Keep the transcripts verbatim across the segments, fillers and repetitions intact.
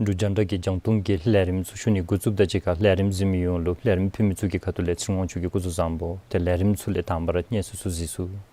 འབྲུག་རྒྱང་བསྒྲགས་ཀྱི་རྒྱང་མཐོང་གི་ལས་རིམ་ཚུ་ཞུ་ནི་འགོ་བཙུགསཔ་ད་གཅིག་ཁར་ལས་རིམ་གཟིགས་མི་ཡོངས་ལུ་ལས་རིམ་ཕུལ་མི་ཚུ་གི་ཁ་ཐུག་ལས་ཚེ་རིང་དབང་ཕྱུག་གིས་སྐུ་གཟུགས་བཟང་པོ། ཏེ་ལས་རིམ་ཚུ་ལས་དང་པ་ར་སྙན་གསན་ཚུ་གཟིགས་ཚུགས།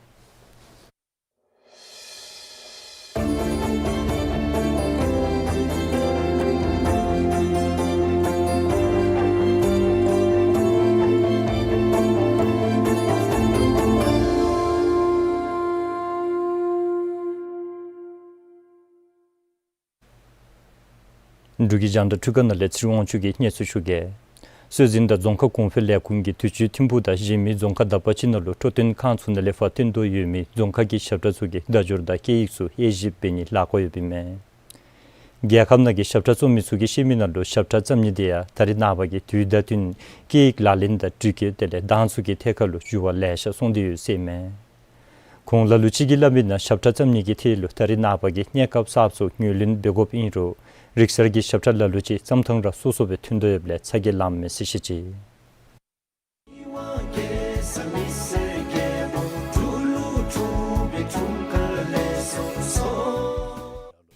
འབྲུག་གི་རྒྱང་བསྒྲགས་འཕྲུལ་ཁང་ནང་ལས་ཚེ་རིང་དབང་ཕྱུག་གིས་སྙན་གསན་ཞུ་གེ། སྲོལ་འཛིན་དང་རྫོང་ཁ་གོང་འཕེལ་ལས་ཁུངས་ཀྱིས་དུས་ཅི་ཐིམ་ཕུག་དང་གཞན་མི་རྫོང་ཁག་དག་པ་ཅིག་ནང་ལུ་འཕྲོད་བསྟེན་ཁང་ཚུ་ནང་ལས་ཕར་བཏོན་དོ་ཡོད་མི་རྫོང་ཁ་གི་ཞབས་ཁྲ་ཚུ་གི་བརྡ་སྦྱོར་དང་སྐད་ཡིག་ཚུ་དབྱེ་ཞིབ་འབད་ནི་ལཱ་འགོ་ཡོདཔ་ཨིན་མས། རྒྱལ་ཁབ་ནང་གི་ཞབས་ཁྲ་བཙོང་མི་ཚུ་གིས་བཤད་མི་ནང་ལུ་ཞབས་ཁྲ་བཙམ་ནི་དེ་ཡང་ད་རེས་ནངས་པ་གི་དུས་དང་བསྟུན་སྐད་ཡིག་ལག་ལེན་དང་འགྲུལ་སྐྱོད་དེ་ལས་གདམ་འཛུགས་ཀྱི་ཐད་ཁར་ལུ་འགྱུར་བ་ལེ་ཤ་སོང་སྟེ་ཡོད་ཟེར་ཨིན་མས། ཁོང་ལ་ལུ་ཅིག་གིས་སླབ་མི་ནང་ཞབས་ཁྲ་བཙམ་ནི་གི་ཐད་ལུ་ད་རེས་ནངས་པ་གི་གནས་སྐབས་གསརཔ་ཚུ་ངོས་ལེན་འབད་དགོཔ་ཨིན་རུང་རིག་གསར་གྱི་ཞབས་ཁྲ་ལ་ལུ་ཅིག་བཙམ་ཐངས་ར་སོ་སོ་སྦེ་ཐོན་དོ་ཡོདཔ་ལས་ཚ་གྱང་ལངམ་མས་ཟེར་བཤད་ཅི།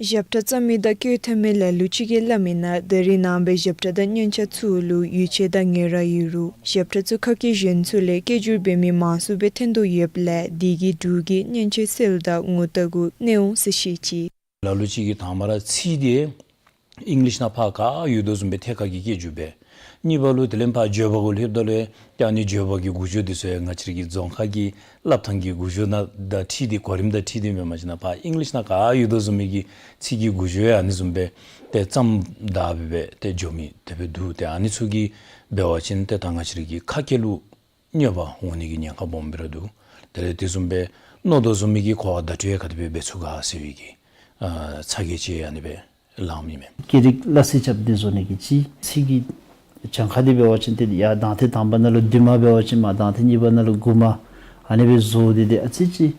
ཞབས་ཁྲ་བཙམ་མི་དང་སྐད་ཐོན་མི་ལ་ལུ་ཅིག་གིས་སླབ་མི་ནང་ད་རེས་ནངས་པའི་ཞབས་ཁྲ་དང་སྙན་ཆ་ཚུ་ལུ་ཡུདཔ་ཅིག་དང་ཉེ་ར་ཡོད་རུང་ཞབས་ཁྲ་ཚུ་ཁ་སྐད་གཞན་ཚུ་ལས་སྐད་སྒྱུར་འབད་མི་མང་སུ་སྦེ་ཐོན་དོ་ཡོདཔ་ལས་དེ་གིས་འབྲུག་གི་སྙན་ཆའི་སིལ་དང་ངོ་རྟགས་གུ་གནོད་འོང་ཟེར་བཤད་ཅི། ལ་ལུ་ཅིག་གིས་དང་པ་ར་ཚིག་དེ་ཨིང་ལིཤ་ནང་ཕར་ག་ཡོད་དོ་བཟུམ་སྦེ་ཐད་ཀར་གྱི་སྐད་སྒྱུར་འབད། གཉིས་པ་ལུ་དེ་ལས་ཕར་བརྗོད་པ་གུ་ལྷོདཔ་ད་ལུ་ཏེ་ཨ་ནི་བརྗོད་པ་གི་འགོ་བརྗོད་དེ་ཚུ་ཡང་ང་བཅས་ར་གི་རྫོང་ཁ་གི་སླབ་ཐངས་ཀྱི་འགོ་བརྗོད་ནང་དང་འཁྲིལ་ཏེ་གོ་རིམ་དང་འཁྲིལ་ཏེ་མེན་པ་ཅིན་ཕར་ཨིང་ལིཤ་ནང་ག་ཡོད་དོ་བཟུམ་མའི་གི་ཚིག་གི་འགོ་བརྗོད་ཡང་ཨ་ནི་བཟུམ་སྦེ་ཏེ་བཙམ་ད་སྦེ་སྦེ་ཏེ་འགྱོ་མི་དེ་སྦེ་འདུག། ཏེ་ཨ་ནི་ཚུ་གིས་འབད་བ་ཅིན་ཏེ་ད་ང་བཅས་ར་གི་ཁ་སྐད་ལུ་གནོད་པ་འོང་ནི་གི་ཉེན་ཁ་སྦོམ་སྦེ་ར་འདུག། དེ་ལས་དེ་བཟུམ་སྦེ་མནོ་དོ་བཟུམ་མའི་གི་གོ་བ་བརྡ་སྤྲོད་ཡང་ག་དེ་སྦེ་འབད་ཚུགས་ག་ཟེར་བའི་གི་ཨ་ཚ་གྱང་ཅིག་ཨ་ནི་སྦེ་ལངམ་ཨིན་མས། སྐད་རིགས་སླ་བསྲེ་རྐྱབ་སྟེ་བཟོ་ནི་གི་ཅིག་ཚིག་གི་གྱངས་ཁ་འདི་འབད་བ་ཅིན་ཏེ་ཡར་གདངས་ཐེངས་དང་པ་ནང་ལུ་བདུན་མ་འབད་བ་ཅིན་མར་གདངས་ཐེངས་གཉིས་པ་ནང་ལུ་དགུ་མ་ཨ་ནི་སྦེ་བཟོ་སྟེ་ཏེ་ཨ་ཙི་ཅིག་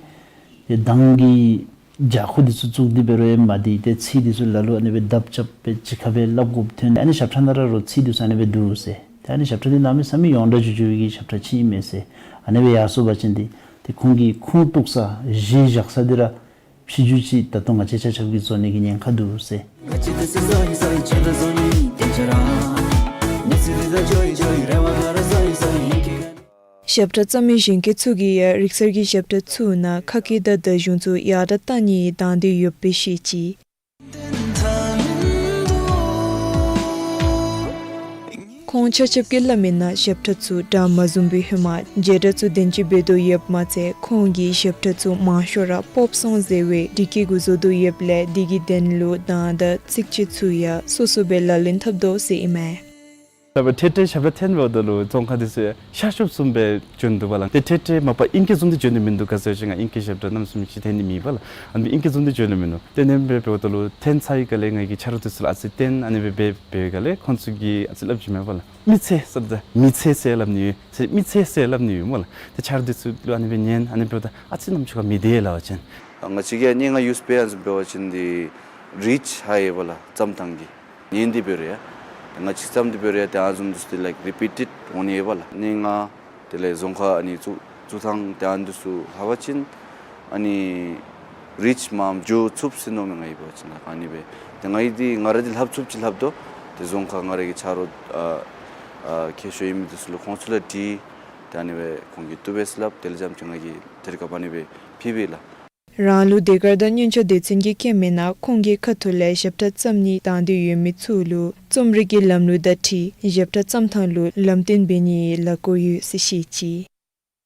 ཏེ་གདངས་ཀྱི་འཇའ་ཁུ་འདི་ཚུ་བཙུགས་ཏེ་འབད་རུང་ཡང་མ་འདི་ཏེ་ཚིག་འདི་ཚུ་ལ་ལུ་ཨ་ནི་སྦེ་ལྡབ་རྐྱབ་སྦེ་གཅིག་ཁར་སྦེ་སླབ་དགོཔ་ཐོན། ཨ་ནི་ཞབས་ཁྲ་ནང་ར་རུང་ཚིག་འདི་ཚུ་ཨ་ནི་སྦེ་འདུག་ཟེར། ཏེ་ཨ་ནི་ཞབས་ཁྲ་འདི་གནམ་མེད་ས་མེད་ཡོངས་གྲགས་འགྱོ་འགྱོ་བའི་གི་ཞབས་ཁྲ་ཅིག་ཨིན་མས་ཟེར། ཨ་ནི་སྦེ་ཡར་སོང་པ་ཅིན་ཏེ་ཏེ་ཁོང་གི་ཁུངས་གཏུགས་ས་གཞི་བཞག་ས་འདི་ར་ཕྱི་འགྱུར་ཅིག་ད་ལྟོ་ང་བཅས་ཆ་ཁྱབ་ཀྱིས་བཟོ་ནི་གི་ཉེན་ཁ་འདུག་ཟེར། ཞབས་ཁྲ་བརྩམ་མི་གཞན་སྐད་ཚུ་གིས་ཡང་རིག་གསར་གྱི་ཞབས་ཁྲ་ཚུ་ནང་ཁ་སྐད་དང་བརྡ་གཞུང་ཚུ་ཡར་དྲག་གཏང་ནི་དང་འདོད་ཡོདཔ་སྦེ་བཤད་ཅི། ཁོང་ཆ་ཁྱབ་ཀྱིས་སླབ་མི་ནང་ཞབས་ཁྲ་ཚུ་སྒྲ་མ་བཟུང་བའི་ཧེ་མ་བྱེད་སྒྲ་ཚུ་དོན་གཅིག་འབད་དོ་ཡོདཔ་མ་ཚད་ཁོང་གིས་ཞབས་ཁྲ་ཚུ་མང་ཤོས་ར་པོབ་སོང་ཟེར་བའི་འབྲི་སྐད་གུ་བཟོ་དོ་ཡོདཔ་ལས་དེ་གི་དོན་ལུ་གདངས་དང་ཚིགས་བཅད་ཚུ་ཡང་སོ་སོ་སྦེ་ལག་ལེན་འཐབ་དོ་ཟེར་ཨིན་མས། ད་འབདན་ཏེ་ཏེ་ཞབས་ཁྲ་འཐེན་འབདཝ་ད་ལུ་རྫོང་ཁ་འདི་ཚུ་ཤར་ཕྱོགས་བཟུམ་སྦེ་བྱོན་འདུག་པ་ལགས། ཏེ་ཏེ་ཏེ་མ་པ་ཨིང་སྐད་བཟུམ་འདི་བྱོན་ནི་མིན་འདུག། ག་ཟེར་བ་ཅིན་ང་ཨིང་སྐད་ཞབས་ཁྲ་གནམ་མེད་ས་མེད་ཅིག་འཐེན་ནི་མེད་པ་ལགས། ཨ་ནི་ཨིང་སྐད་བཟུམ་འདི་བྱོན་ནི་མིན་འདུག། ཏེ་ཨ་ནེམ་སྦེ་འབདཝ་ད་ལུ་འཐེན་ཚར་བའི་སྒང་ལས་ངེ་གི་ཆ་རོགས་འདི་ཚུ་ལུ་ཨ་ཙི་བསྟན་ཨ་ནི་སྦེ་འབད་བའི་སྒང་ལས་ཁོང་ཚུ་གིས་ཨ་ཙི་སླབ་ཅི་མས་པ་ལགས། མི་ཚེ་ཟེར་ད་མི་ཚེ་ཟེར་སླབ་ནི་ཡོད། ཚེ་མི་ཚེ་ཟེར་སླབ་ནི་ཡོད་སྨོ་ལགས། ཏེ་ཆ་རོགས་འདི་ཚུ་ལུ་ཨ་ནི་སྦེ་ཉན་ཨ་ནི་འབདཝ་ད་ཨ་ཙི་ནམ་ཅིག་ཁར་མི་བདེ་སླབ་པ་ཅིན། ང་བཅས་ཀྱིས་སྙན་ངག་ཡུས་པའི་ཨ་ནི་འབད་བ་ཅིན་འདི་རིཆ་ཧའི་པ་ལགས་བརྩམ་ཐངས་ཀྱི། ཉན་ཏེ་འབད་རུང་ཡང་ང་བཅས་བརྩམ་སྟེ་འབད་རུང་ཡང་ཏེ་ཨ་ནི་བཟུམ་འདི་ཚུ་ཏེ་ལའིཀ་རི་པི་ཊེཌ་འོང་ནི་ཡོད་པ་ལགས། སྙན་ངག་དེ་ལས་རྫོང་ཁ་ཨ་ནི་བཙུགས་བཙུགས་ཐངས་ཏེ་ཨ་ནི་འདི་ཚུ་ལྷག་པ་ཅིན་ཨ་ནི་རིཆ་མངམ་འགྱོ་ཚུགས་ཟེར་མནོཝ་མས། ང་ཡི་འབད་བ་ཅིན་ལགས། ཨ་ནི་སྦེ་ཏེ་ང་ཡི་འདི་ང་ར་འདི་ལྷབ་ཚུགསཔ་ཅིག་ལྷབ་དོ། ཏེ་རྫོང་ཁ་ང་ར་གི་ཆ་རོགས་ཨ་ཨ་མཁས་ཤོས་ཨིན་མི་འདི་ཚུ་ལུ་ཁོང་ཚུ་ལུ་དྲིས། ཏེ་ཨ་ནི་སྦེ་ཁོང་གིས་བཏུབ་པས་ཟེར་སླབ། དེ་ལས་རྐྱངམ་ཅིག་ང་གིས་ཐད་ཀར་ཨ་ནི་སྦེ་ཕུལ་བས་ལགས། རང་ལུ་ཟློས་གར་དང་མཉེན་ཆས་སྡེ་ཚན་གྱིས་བཀོད་མི་ནང་ཁོང་གི་ཁ་ཐུག་ལས་ཞབས་ཁྲ་བརྩམ་ནི་དང་འདོད་ཡོད་མི་ཚུ་ལུ་རྩོམ་རིག་གི་ལམ་ལུགས་དང་འཁྲིལ་ཞབས་ཁྲ་བརྩམ་ཐངས་ལུ་ལམ་སྟོན་འབད་ནིའི་ལཱ་འགོ་ཡོད་ཟེར་བཤད་ཅི།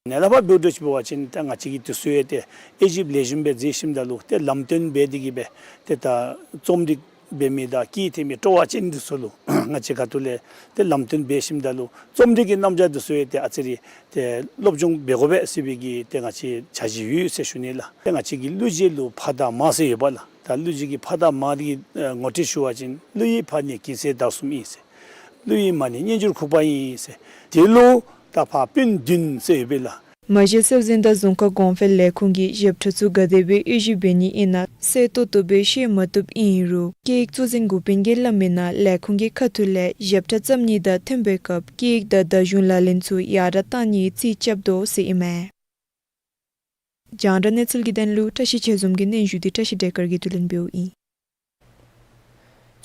ནཱ་ལས་ཕར་འབདཝ་ད་ཅིག་འབད་བ་ཅིན་ད་ང་བཅས་ཀྱིས་དུས་ཚོད་ཡང་ཏེ་དབྱེ་ཞིབ་ལེགས་ཤོམ་སྦེ་མཛད་ཞིནམ་ད་ལུ་ཏེ་ལམ་སྟོན་འབད་དེ་གིས་སྦེ་ཏེ་ད་རྩོམ་རིག་འབད་མི་དང་སྐད་འཐེན་མི་སྤྲོ་བ་ཅན་འདི་ཚུ་ལུ་ང་བཅས་ཁ་ཐུག་ལས་ཏེ་ལམ་སྟོན་འབད་ཞིནམ་ད་ལུ་རྩོམ་རིག་གི་རྣམ་གཞག་འདི་ཚུ་ཡང་ཏེ་ཨ་ཙི་རེ་ཏེ་སློབ་སྦྱོང་འབད་དགོ་པས་ཟེར་བའི་གི་ཏེ་ང་བཅས་འཆར་གཞི་ཡོད་ཟེར་ཞུ་ནི་ལགས། ཏེ་ང་བཅས་ཀྱི་གླུ་གཞས་ལུ་ཕ་དང་མ་ཟེར་ཡོད་པ་ལགས། ད་གླུ་གཞས་ཀྱི་ཕ་དང་མ་འདི་གི་ཨ་ངོ་སྤྲོད་ཞུ་བ་ཅིན་གླུ་ཡི་ཕ་ནི་སྐྱེད་ཚལ་དར་གསུམ་ཨིན་ཟེར། གླུ་ཡི་མ་ནི་སྙན་འགྱུར་ཁུག་པ་ཨིན་ཟེར། དེ་ལུ་ད་ཕར་སྤུན་བདུན་ཟེར་ཡོད་པས་ལགས། མ་གཞི་སྲོལ་འཛིན་དང་རྫོང་ཁ་གོང་འཕེལ་ལས་ཁུངས་ཀྱིས་ཞབས་ཁྲ་ཚུ་ག་དེ་སྦེ་དབྱེ་ཞིབ་འབད་ནི་ཨིན་ན་གསལ་ཏོག་ཏོ་སྦེ་ཤེས་མ་བཏུབ་ཨིན་རུང་སྐད་ཡིག་གཙོ་འཛིན་འགོ་དཔོན་གྱིས་སླབ་མི་ནང་ལས་ཁུངས་ཀྱི་ཁ་ཐུག་ལས་ཞབས་ཁྲ་བརྩམ་ནི་དང་མཐུན་པའི་སྐབས་སྐད་ཡིག་དང་བརྡ་གཞུང་ལག་ལེན་ཚུ་ཡར་དྲག་གཏང་ནིའི་རྩིས་རྐྱབ་དོ་ཟེར་ཨིན་མས། རྒྱང་བསྒྲགས་གནས་ཚུལ་གྱི་དོན་ལུ་བཀྲ་ཤིས་ཆོས་འཛོམས་ཀྱི་སྙན་ཞུ་འདི་བཀྲ་ཤིས་བདེ་དཀར་གྱིས་བསྡུ་ལེན་འབདཝ་ཨིན།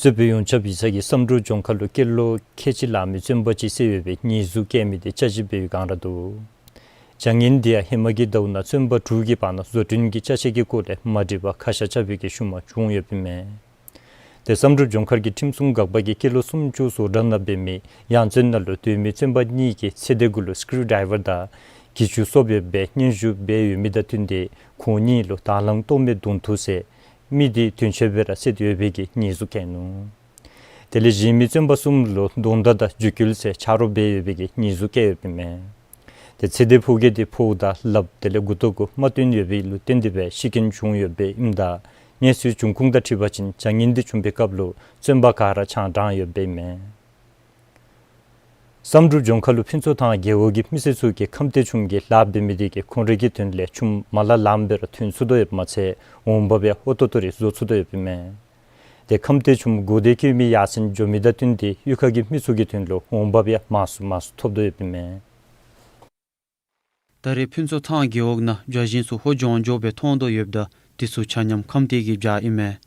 གཙོས་པའི་ཡོངས་ཁྱབ་ཡིག་ཚང་གིས་བསམ་གྲུབ་ལྗོངས་མཁར་ལུ་སྐྱེས་ལོ་ཁལ་གཅིག་ལང་མི་བཙོན་པ་ཅིག་བསད་ཡོད་པའི་ཉེས་འཛུགས་བཀལ་མི་དེ་བསྐྱར་ཞིབ་འབད་བའི་བསྒང་ར་འདུག། བྱ་ངན་དེ་ཡང་ཧེ་མ་གི་ཟླཝ་ནང་བཙོན་པ་དྲུག་གི་བར་ན་བཟོ་སྐྲུན་གྱི་ཅ་ཆས་ཀྱི་སྐོར་ལས་མ་འགྲིག་པ་ཁ་ཤ་བཅའ་བའི་གི་ཤུལ་མ་བྱུང་ཡོདཔ་ཨིན་མས། དེ་བསམ་གྲུབ་ལྗོངས་མཁར་གྱི་ཁྲིམས་སྲུང་འགག་པ་གིས་སྐྱེས་ལོ་སུམ་ཅུ་སོ་གྲངས་ནང་འབད་མི་ཡང་བཙོན་ནང་ལུ་སྡོད་མི་བཙོན་པ་གཉིས་ཀྱི་ཚེ་འདས་གུ་ལུ་སི་ཀུ་རུ་ཌའི་ཝར་དང་གྱི་ཅུ་སོབ་ཡོད་པའི་སྙན་ཞུ་འབད་ཡོད་མི་དང་བསྟུན་ཏེ་ཁོང་གཉིས་ལུ་དང་བླངས་ལྟོ་སྨད་གདོང་ཐུག་བསད་མི་དེ་དོན་ཆེ་སྦེ་ར་བསད་ཡོད་པའི་གི་ཉེས་འཛུགས་བཀལ་ནུག། དེ་ལས་གཞན་མི་བཙོན་པ་གསུམ་ལུ་རྡོག་མདའ་དང་རྒྱུ་སྐུལ་ཟེར་ཆ་རོགས་འབད་ཡོད་པའི་གི་ཉེས་འཛུགས་བཀལ་ཡོདཔ་ཨིན་མས། དེ་ཚེ་འདས་ཕོ་རྒས་དེ་ཕོཝ་དང་ལགཔ་དེ་ལས་མགུ་ཏོ་གུ་རྨ་བཏོན་ཡོད་པའི་ལུ་བརྟེན་ཏེ་སྦེ་ཤི་རྐྱེན་བྱུང་ཡོདཔ་ཨིནམ་ད་གནས་ཚུལ་འབྱུང་ཁུངས་དང་འཁྲིལ་བ་ཅིན་བྱ་ངན་དེ་བྱུང་པའི་སྐབས་ལུ་བཙོན་པ་ག་ར་ཆང་འགྲངས་ཡོདཔ་ཨིན་མས། བསམ་གྲུབ་ལྗོངས་མཁར་ལུ་ཕུན་ཚོགས་ཐང་རྒེད་འོག་གི་མི་སེར་ཚུ་གིས་ཁམས་བདེ་ཆུམ་གྱི་ལཱ་འབད་མི་དེ་གིས་ཁོང་རའི་གི་དོན་ལས་ཆུམ་མ་ལ་ལངམ་སྦེ་ར་ཐོན་ཚུགས་དོ་ཡོདཔ་མ་ཚད་འོང་འབབ་ཡང་ཧོ་ཏོ་ཏོ་རེ་བཟོ་ཚུགས་དོ་ཡོདཔ་ཨིན་མས། དེ་ཁམས་བདེ་ཆུམ་སྒོ་བདེ་བཀོད་མི་ཡར་སེང་འགྱོ་མི་དང་བསྟུན་ཏེ་གཡུས་ཁ་གི་མི་ཚུ་གི་དོན་ལུ་འོང་འབབ་ཡང་མང་སུ་མང་སུ་ཐོབ་དོ་ཡོདཔ་ཨིན་མས། ད་རེས་ཕུན་ཚོགས་ཐང་རྒེད་འོག་ནང་བྱ་ཞིང་སུ་ཧོ་ལྗང་ལྗང་སྦེ་མཐོང་དོ་ཡོདཔ་ད་དེ་ཚུ་ཆ་མཉམ་ཁམས་བདེ་གི་བྱ་ཨིན་མས།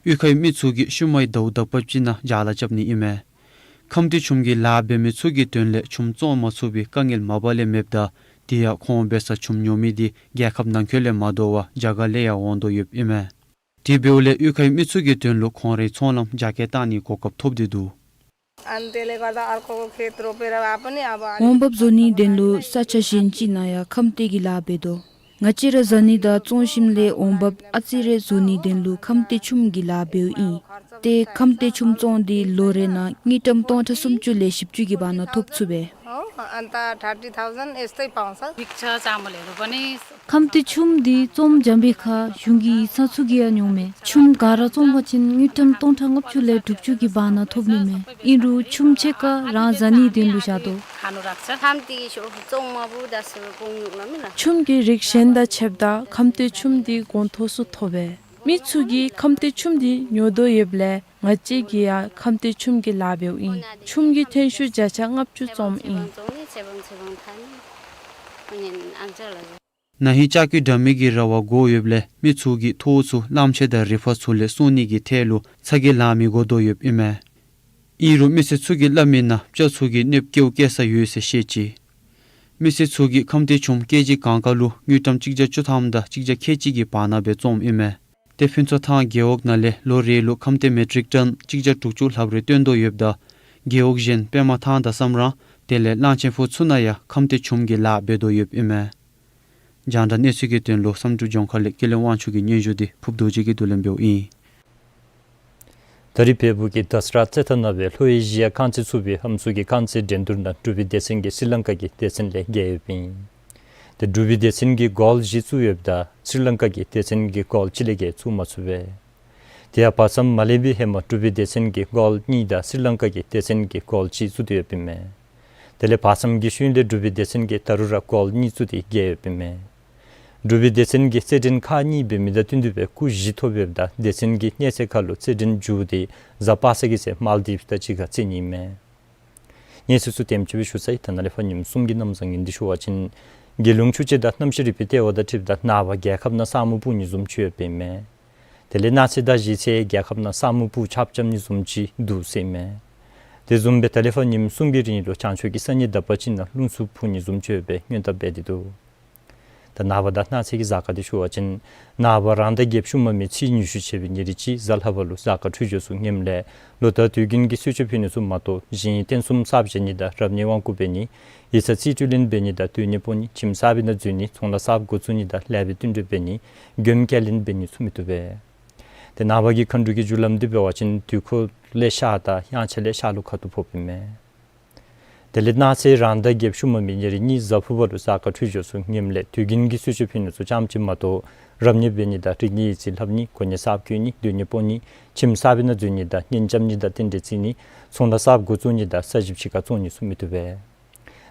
གཡུས་ཁའི་མི་ཚུ་གིས་ཤུལ་མའི་ཟླཝ་དག་པ་ཅིག་ནང་བྱ་ལཱ་རྐྱབ་ནི་ཨིན་མས། ཁམས་བདེ་ཆུམ་གྱི་ལཱ་འབད་མི་ཚུ་གི་དོན་ལས་ཆུམ་བཙོང་མ་ཚུགས་པའི་དཀའ་ངལ་མ་པ་ལས་མེདཔ་ད་དེ་ཡང་ཁོང་འབད་ས་ཆུམ་ཉོ་མི་དེ་རྒྱལ་ཁབ་ནང་འཁོད་ལས་མ་དོ་བར་རྒྱ་གར་ལས་ཡང་འོང་དོ་ཡོདཔ་ཨིན་མས། དེ་འབདཝ་ལས་གཡུས་ཁའི་མི་ཚུ་གི་དོན་ལུ་ཁོང་རའི་ཚོང་ལམ་རྒྱ་སྐྱེད་བཏང་ནིའི་གོ་སྐབས་ཐོབ་སྟེ་འདུག། अनि त्यसले गर्दा अर्कोको खेत रोपेर भए पनि अब ས་ཆ་གཞན་ཅིག་ནང་ཡང་ཁམས་བདེ་གི་ལཱ་འབད་དོ། ང་བཅས་ར་བཟའ་ནི་དང་བཙོང་ཞིནམ་ལས་འོང་འབབ་ཨ་ཙི་རེ་བཟོ་ནིའི་དོན་ལུ་ཁམས་བདེ་ཆུམ་གྱི་ལཱ་འབདཝ་ཨིན། ཏེ་ཁམས་བདེ་ཆུམ་བཙོང་དེ་ལོ་རེ་ནང་དངུལ་ཀྲམ་སྟོང་ཕྲག་སུམ་ཅུ་ལས་བཞི་བཅུ་གི་བར་ན་ཐོབ་ཚུགས་པས། हो, अन्त थर्टी थाउजन्ड यस्तै पाउँछ। ཁམས་བདེ་ཆུམ་འདི་བཙོང་འཇམ་པའི་ཁར་གཞུང་གི་ཡིག་ཚང་ཚུ་གིས་ཡང་ཉོཝ་མས། ཆུམ་ག་ར་བཙོང་པ་ཅིན་དངུལ་ཀྲམ་སྟོང་ཕྲག་ལྔ་བཅུ་ལས་དྲུག་ཅུ་གི་བར་ན་ཐོབ་ནི་མས། ཨིན་རུང་ཆུམ་ཕྱེད་ཀ་རང་བཟའ་ནིའི་དོན་ལུ་བཞག་དོ། ཆུམ་གྱི་རིགས་གཞན་དང་ཕྱདཔ་ད་ཁམས་བདེ་ཆུམ་འདི་གོང་མཐོ་སུ་ཐོབ་པས། མི་ཚུ་གིས་ཁམས་བདེ་ཆུམ་འདི་ཉོ་དོ་ཡོདཔ་ལས་ང་བཅས་ཀྱིས་ཡང་ཁམས་བདེ་ཆུམ་གྱི་ལཱ་འབདཝ་ཨིན། ཆུམ་གྱི་ཐོན་ཤུགས་བརྒྱ་ཆ་ལྔ་བཅུ་བཙོངམ་ཨིན། ན་ཧིང་ལྕགས་ཀྱུ་འདྲ་མིན་གྱི་ར་བ་དགོ་ཡོདཔ་ལས་མི་ཚུ་གིས་ཐོག་ཚུ་གླངམོ་ཆེ་དང་རི་ཕག་ཚུ་ལས་སྲུང་ནི་གི་ཐད་ལུ་ཚ་གྱང་ལང་མི་དགོ་དོ་ཡོདཔ་ཨིན་མས། ཨིན་རུང་མི་སེར་ཚུ་གིས་སླབ་མིའི་ནང་སྤྱ་ཚུ་གིས་གནོདཔ་བཀལཝ་བཀལ་ས་ཡོད་ཟེར་བཤད་ཅི། མི་སེར་ཚུ་གིས་ཁམས་བདེ་ཆུམ་ཀེ་ཇི་གང་ཁར་ལུ་དངུལ་ཀྲམ་གཅིག་བརྒྱ་བཅུ་ཐམ་དང་གཅིག་བརྒྱ་ཁལ་གཅིག་གི་བར་ན་སྦེ་བཙོངམ་ཨིན་མས། ཏེ་ཕུན་ཚོགས་ཐང་རྒེད་འོག་ནང་ལས་ལོ་རེ་ལུ་ཁམས་བདེ་མེ་ཊིག་ཊོན་གཅིག་བརྒྱ་དྲུག་ཅུ་ལྷགཔ་རེ་བཏོན་དོ་ཡོདཔ་ད་རྒེད་འོག་གཞན་པདྨ་ཐང་དང་སམ་རང་དེ་ལས་གླང་ཆེན་ཕུ་ཚུ་ནང་ཡང་ཁམས་བདེ་ཆུམ་གྱི་ལཱ་འབད་དོ་ཡོདཔ་ཨིན་མས། རྒྱང་བསྒྲགས་གནས་ཚུལ་གྱི་དོན་ལུ་བསམ་གྲུབ་ལྗོངས་མཁར་ལས་ཀུན་ལེགས་དབང་ཕྱུག་གི་སྙན་ཞུ་འདི་ཕུརཔ་རྡོ་རྗེ་གིས་བསྡུ་ལེན་འབདཝ་ཨིན། ད་རེས་བལ་པོ་གི་དཱ་སི་ར་རྩེད་ཐང་ནང་སྦེ་ལྷོ་ཨེ་ཤི་ཡ་རྐང་རྩེད་ཚུགས་པའི་ཨམ་སྲུ་གི་རྐང་རྩེད་འགྲན་བསྡུར་ནང་འབྲུག་པའི་སྡེ་ཚན་གྱིས་སི་རི་ལང་ཀ་གི་སྡེ་ཚན་ལས་རྒྱལ་ཡོདཔ་ཨིན། ཏེ་འབྲུག་པའི་སྡེ་ཚན་གྱིས་གོལ་བཞི་བཙུགས་ཡོདཔ་ད་སི་རི་ལང་ཀ་གི་སྡེ་ཚན་གྱིས་གོལ་གཅིག་ལས་བརྒལ་བཙུགས་མ་ཚུགས་པས། དེ་ཡང་བར་མཚམས་མ་ལེགས་པའི་ཧེ་མ་འབྲུག་པའི་སྡེ་ཚན་གྱིས་གོལ་གཉིས་དང་སི་རི་ལང་ཀ་གི་སྡེ་ཚན་གྱིས་གོལ་གཅིག་བཙུགས་ཏེ་ཡོདཔ་ཨིན་མས། དེ་ལས་བར་མཚམས་ཀྱི་ཤུལ་ལས་འབྲུག་པའི་སྡེ་ཚན་གྱིས་ད་རུང་ར་གོལ་གཉིས་བཙུགས་ཏེ་རྒྱལ་ཡོདཔ་ཨིན་མས། འབྲུག་པའི་སྡེ་ཚན་གྱིས་རྩེད་འགྲན་ཁག་གཉིས་འབད་མི་དང་བསྟུན་ཏེ་སྦེ་སྐུགས་བཞི་ཐོབ་ཡོདཔ་ད་སྡེ་ཚན་གྱིས་གནས་ཚད་ཁར་ལུ་རྩེད་འགྲན་མཇུག་དེ་གཟའ་པ་སངས་ཀྱི་ཚེ་མཱལ་ཌིབས་དང་གཅིག་ཁར་རྩེད་ནི་ཨིན་མས། གནས་ཚུལ་ཚུ་དེམ་ཅིག་སྦེ་ཞུ་ཚར་ཡི། ད་ནཱ་ལས་ཕར་ཉིནམ་གསུམ་གྱི་གནམ་བཟང་ངན་འདི་ཞུ་བ་ཅིན་རྒྱལ་ཡོངས་ཆུ་དཔྱད་དང་གནམ་གཤིས་རིག་པའི་ལྟེ་བ་དང་འཁྲིལཝ་ད་ནངས་པ་རྒྱལ་ཁབ་ནང་ས་སྨུག་སྤུབ་ནི་བཟུམ་ཅིག་ཡོདཔ་ཨིན་མས། དེ་ལས་གནངས་ཚེ་དང་གཞེས་ཚེ་རྒྱལ་ཁབ་ནང་ས་སྨུག་སྤུབ་ཆརཔ་རྐྱབ་ནི་བཟུམ་ཅིག་འདུག་ཟེར་ཨིན་མས། དེ་བཟུམ་སྦེ་ད་ལས་ཕར་ཉིནམ་གསུམ་གྱི་རིང་ལུ་བྱང་ཕྱོགས་ཀྱི་ས་གནས་དག་པ་ཅིག་ནང་རླུང་འཚུབ་འཕུ་ནི་བཟུམ་ཅིག་ཡོད་པའི་སྔོན་བརྡ་འབད་དེ་འདུག། ད་ནངས་པ་དང་གནངས་ཚེ་གི་གཟའ་སྐར་འདི་ཞུ་བ་ཅིན་ནངས་པ་རང་ཟླ་བརྒྱད་ཤུལ་མ་མའི་ཚེས་ཉི་ཤུ་ཆད་པའི་ཉེར་གཅིག་གཟའ་ལྷག་པ་ལུ་གཟའ་སྐར་འཕྲོད་སྦྱོར་ཚུ་ངནམ་ལས་ལོ་ལྟར་དུས་རྒྱུན་གྱི་གསོལ་མཆོད་ཕུལ་ནི་ཚུ་མ་གཏོགས་གཞན་རྟེན་གསུམ་གསརཔ་བཞེངས་ནི་དང་རབ་གནས་དབང་བསྐུར་འབད་ནི། ཡིག་ཚང་རྩིས་སྤྲོད་ལེན་འབད་ནི་དང་སྡོད་གནས་སྤོ་ནི། ཁྱིམ་གསར་པའི་ནང་འཛུལ་ནི། ཚོང་ལཱ་གསརཔ་འགོ་བཙུགས་ནི་དང་ལེགས་པའི་བསྟུན་གྲོས་འབད་ནི། མགྱོནམ་ཁས་ལེན་འབད་ནི་ཚུ་མི་བཏུབ་པས། ཏེ་ནངས་པ་གི་མཁའ་འགྲོ་གི་རྒྱུ་ལམ་འདི་འབད་བ་ཅིན་དུས་འཁོར་ལས་ཤར་དང་དབྱངས་འཆར་ལས་ཤར་ལུ་ཁ་ཐུག་ཕོགཔ་ཨིན་མས། དེ་ལས་གནངས་ཚེ་རང་ཟླ་བརྒྱད་ཤུལ་མ་མའི་ཉེར་གཉིས་གཟའ་ཕུར་པ་ལུ་གཟའ་སྐར་འཕྲོད་སྦྱོར་ཚུ་ངནམ་ལས་དུས་རྒྱུན་གྱི་གསོལ་མཆོད་ཕུལ་ནི་ཚུ་ཙམ་ཅིག་མ་གཏོགས་རབ་གནས་འབད་ནི་དང་རིག་གནས་ཡིག་རྩིས་ལྷབ་ནི། གོ་གནས་གསརཔ་བསྐོ་ནི། སྡོད་གནས་སྤོ་ནི། ཁྱིམ་གསར་པའི་ནང་འཛུལ་ནི་དང་གཉེན་རྐྱབ་ནི་དང་རྟེན་འབྲེལ་བརྩི་ནི། ཚོང་ལཱ་གསརཔ་འགོ་བཙུགས་ནི་དང་ས་ཞིང་ཕྱི་ཁར་བཙོང་ནི་ཚུ་མི་བཏུབ་པས།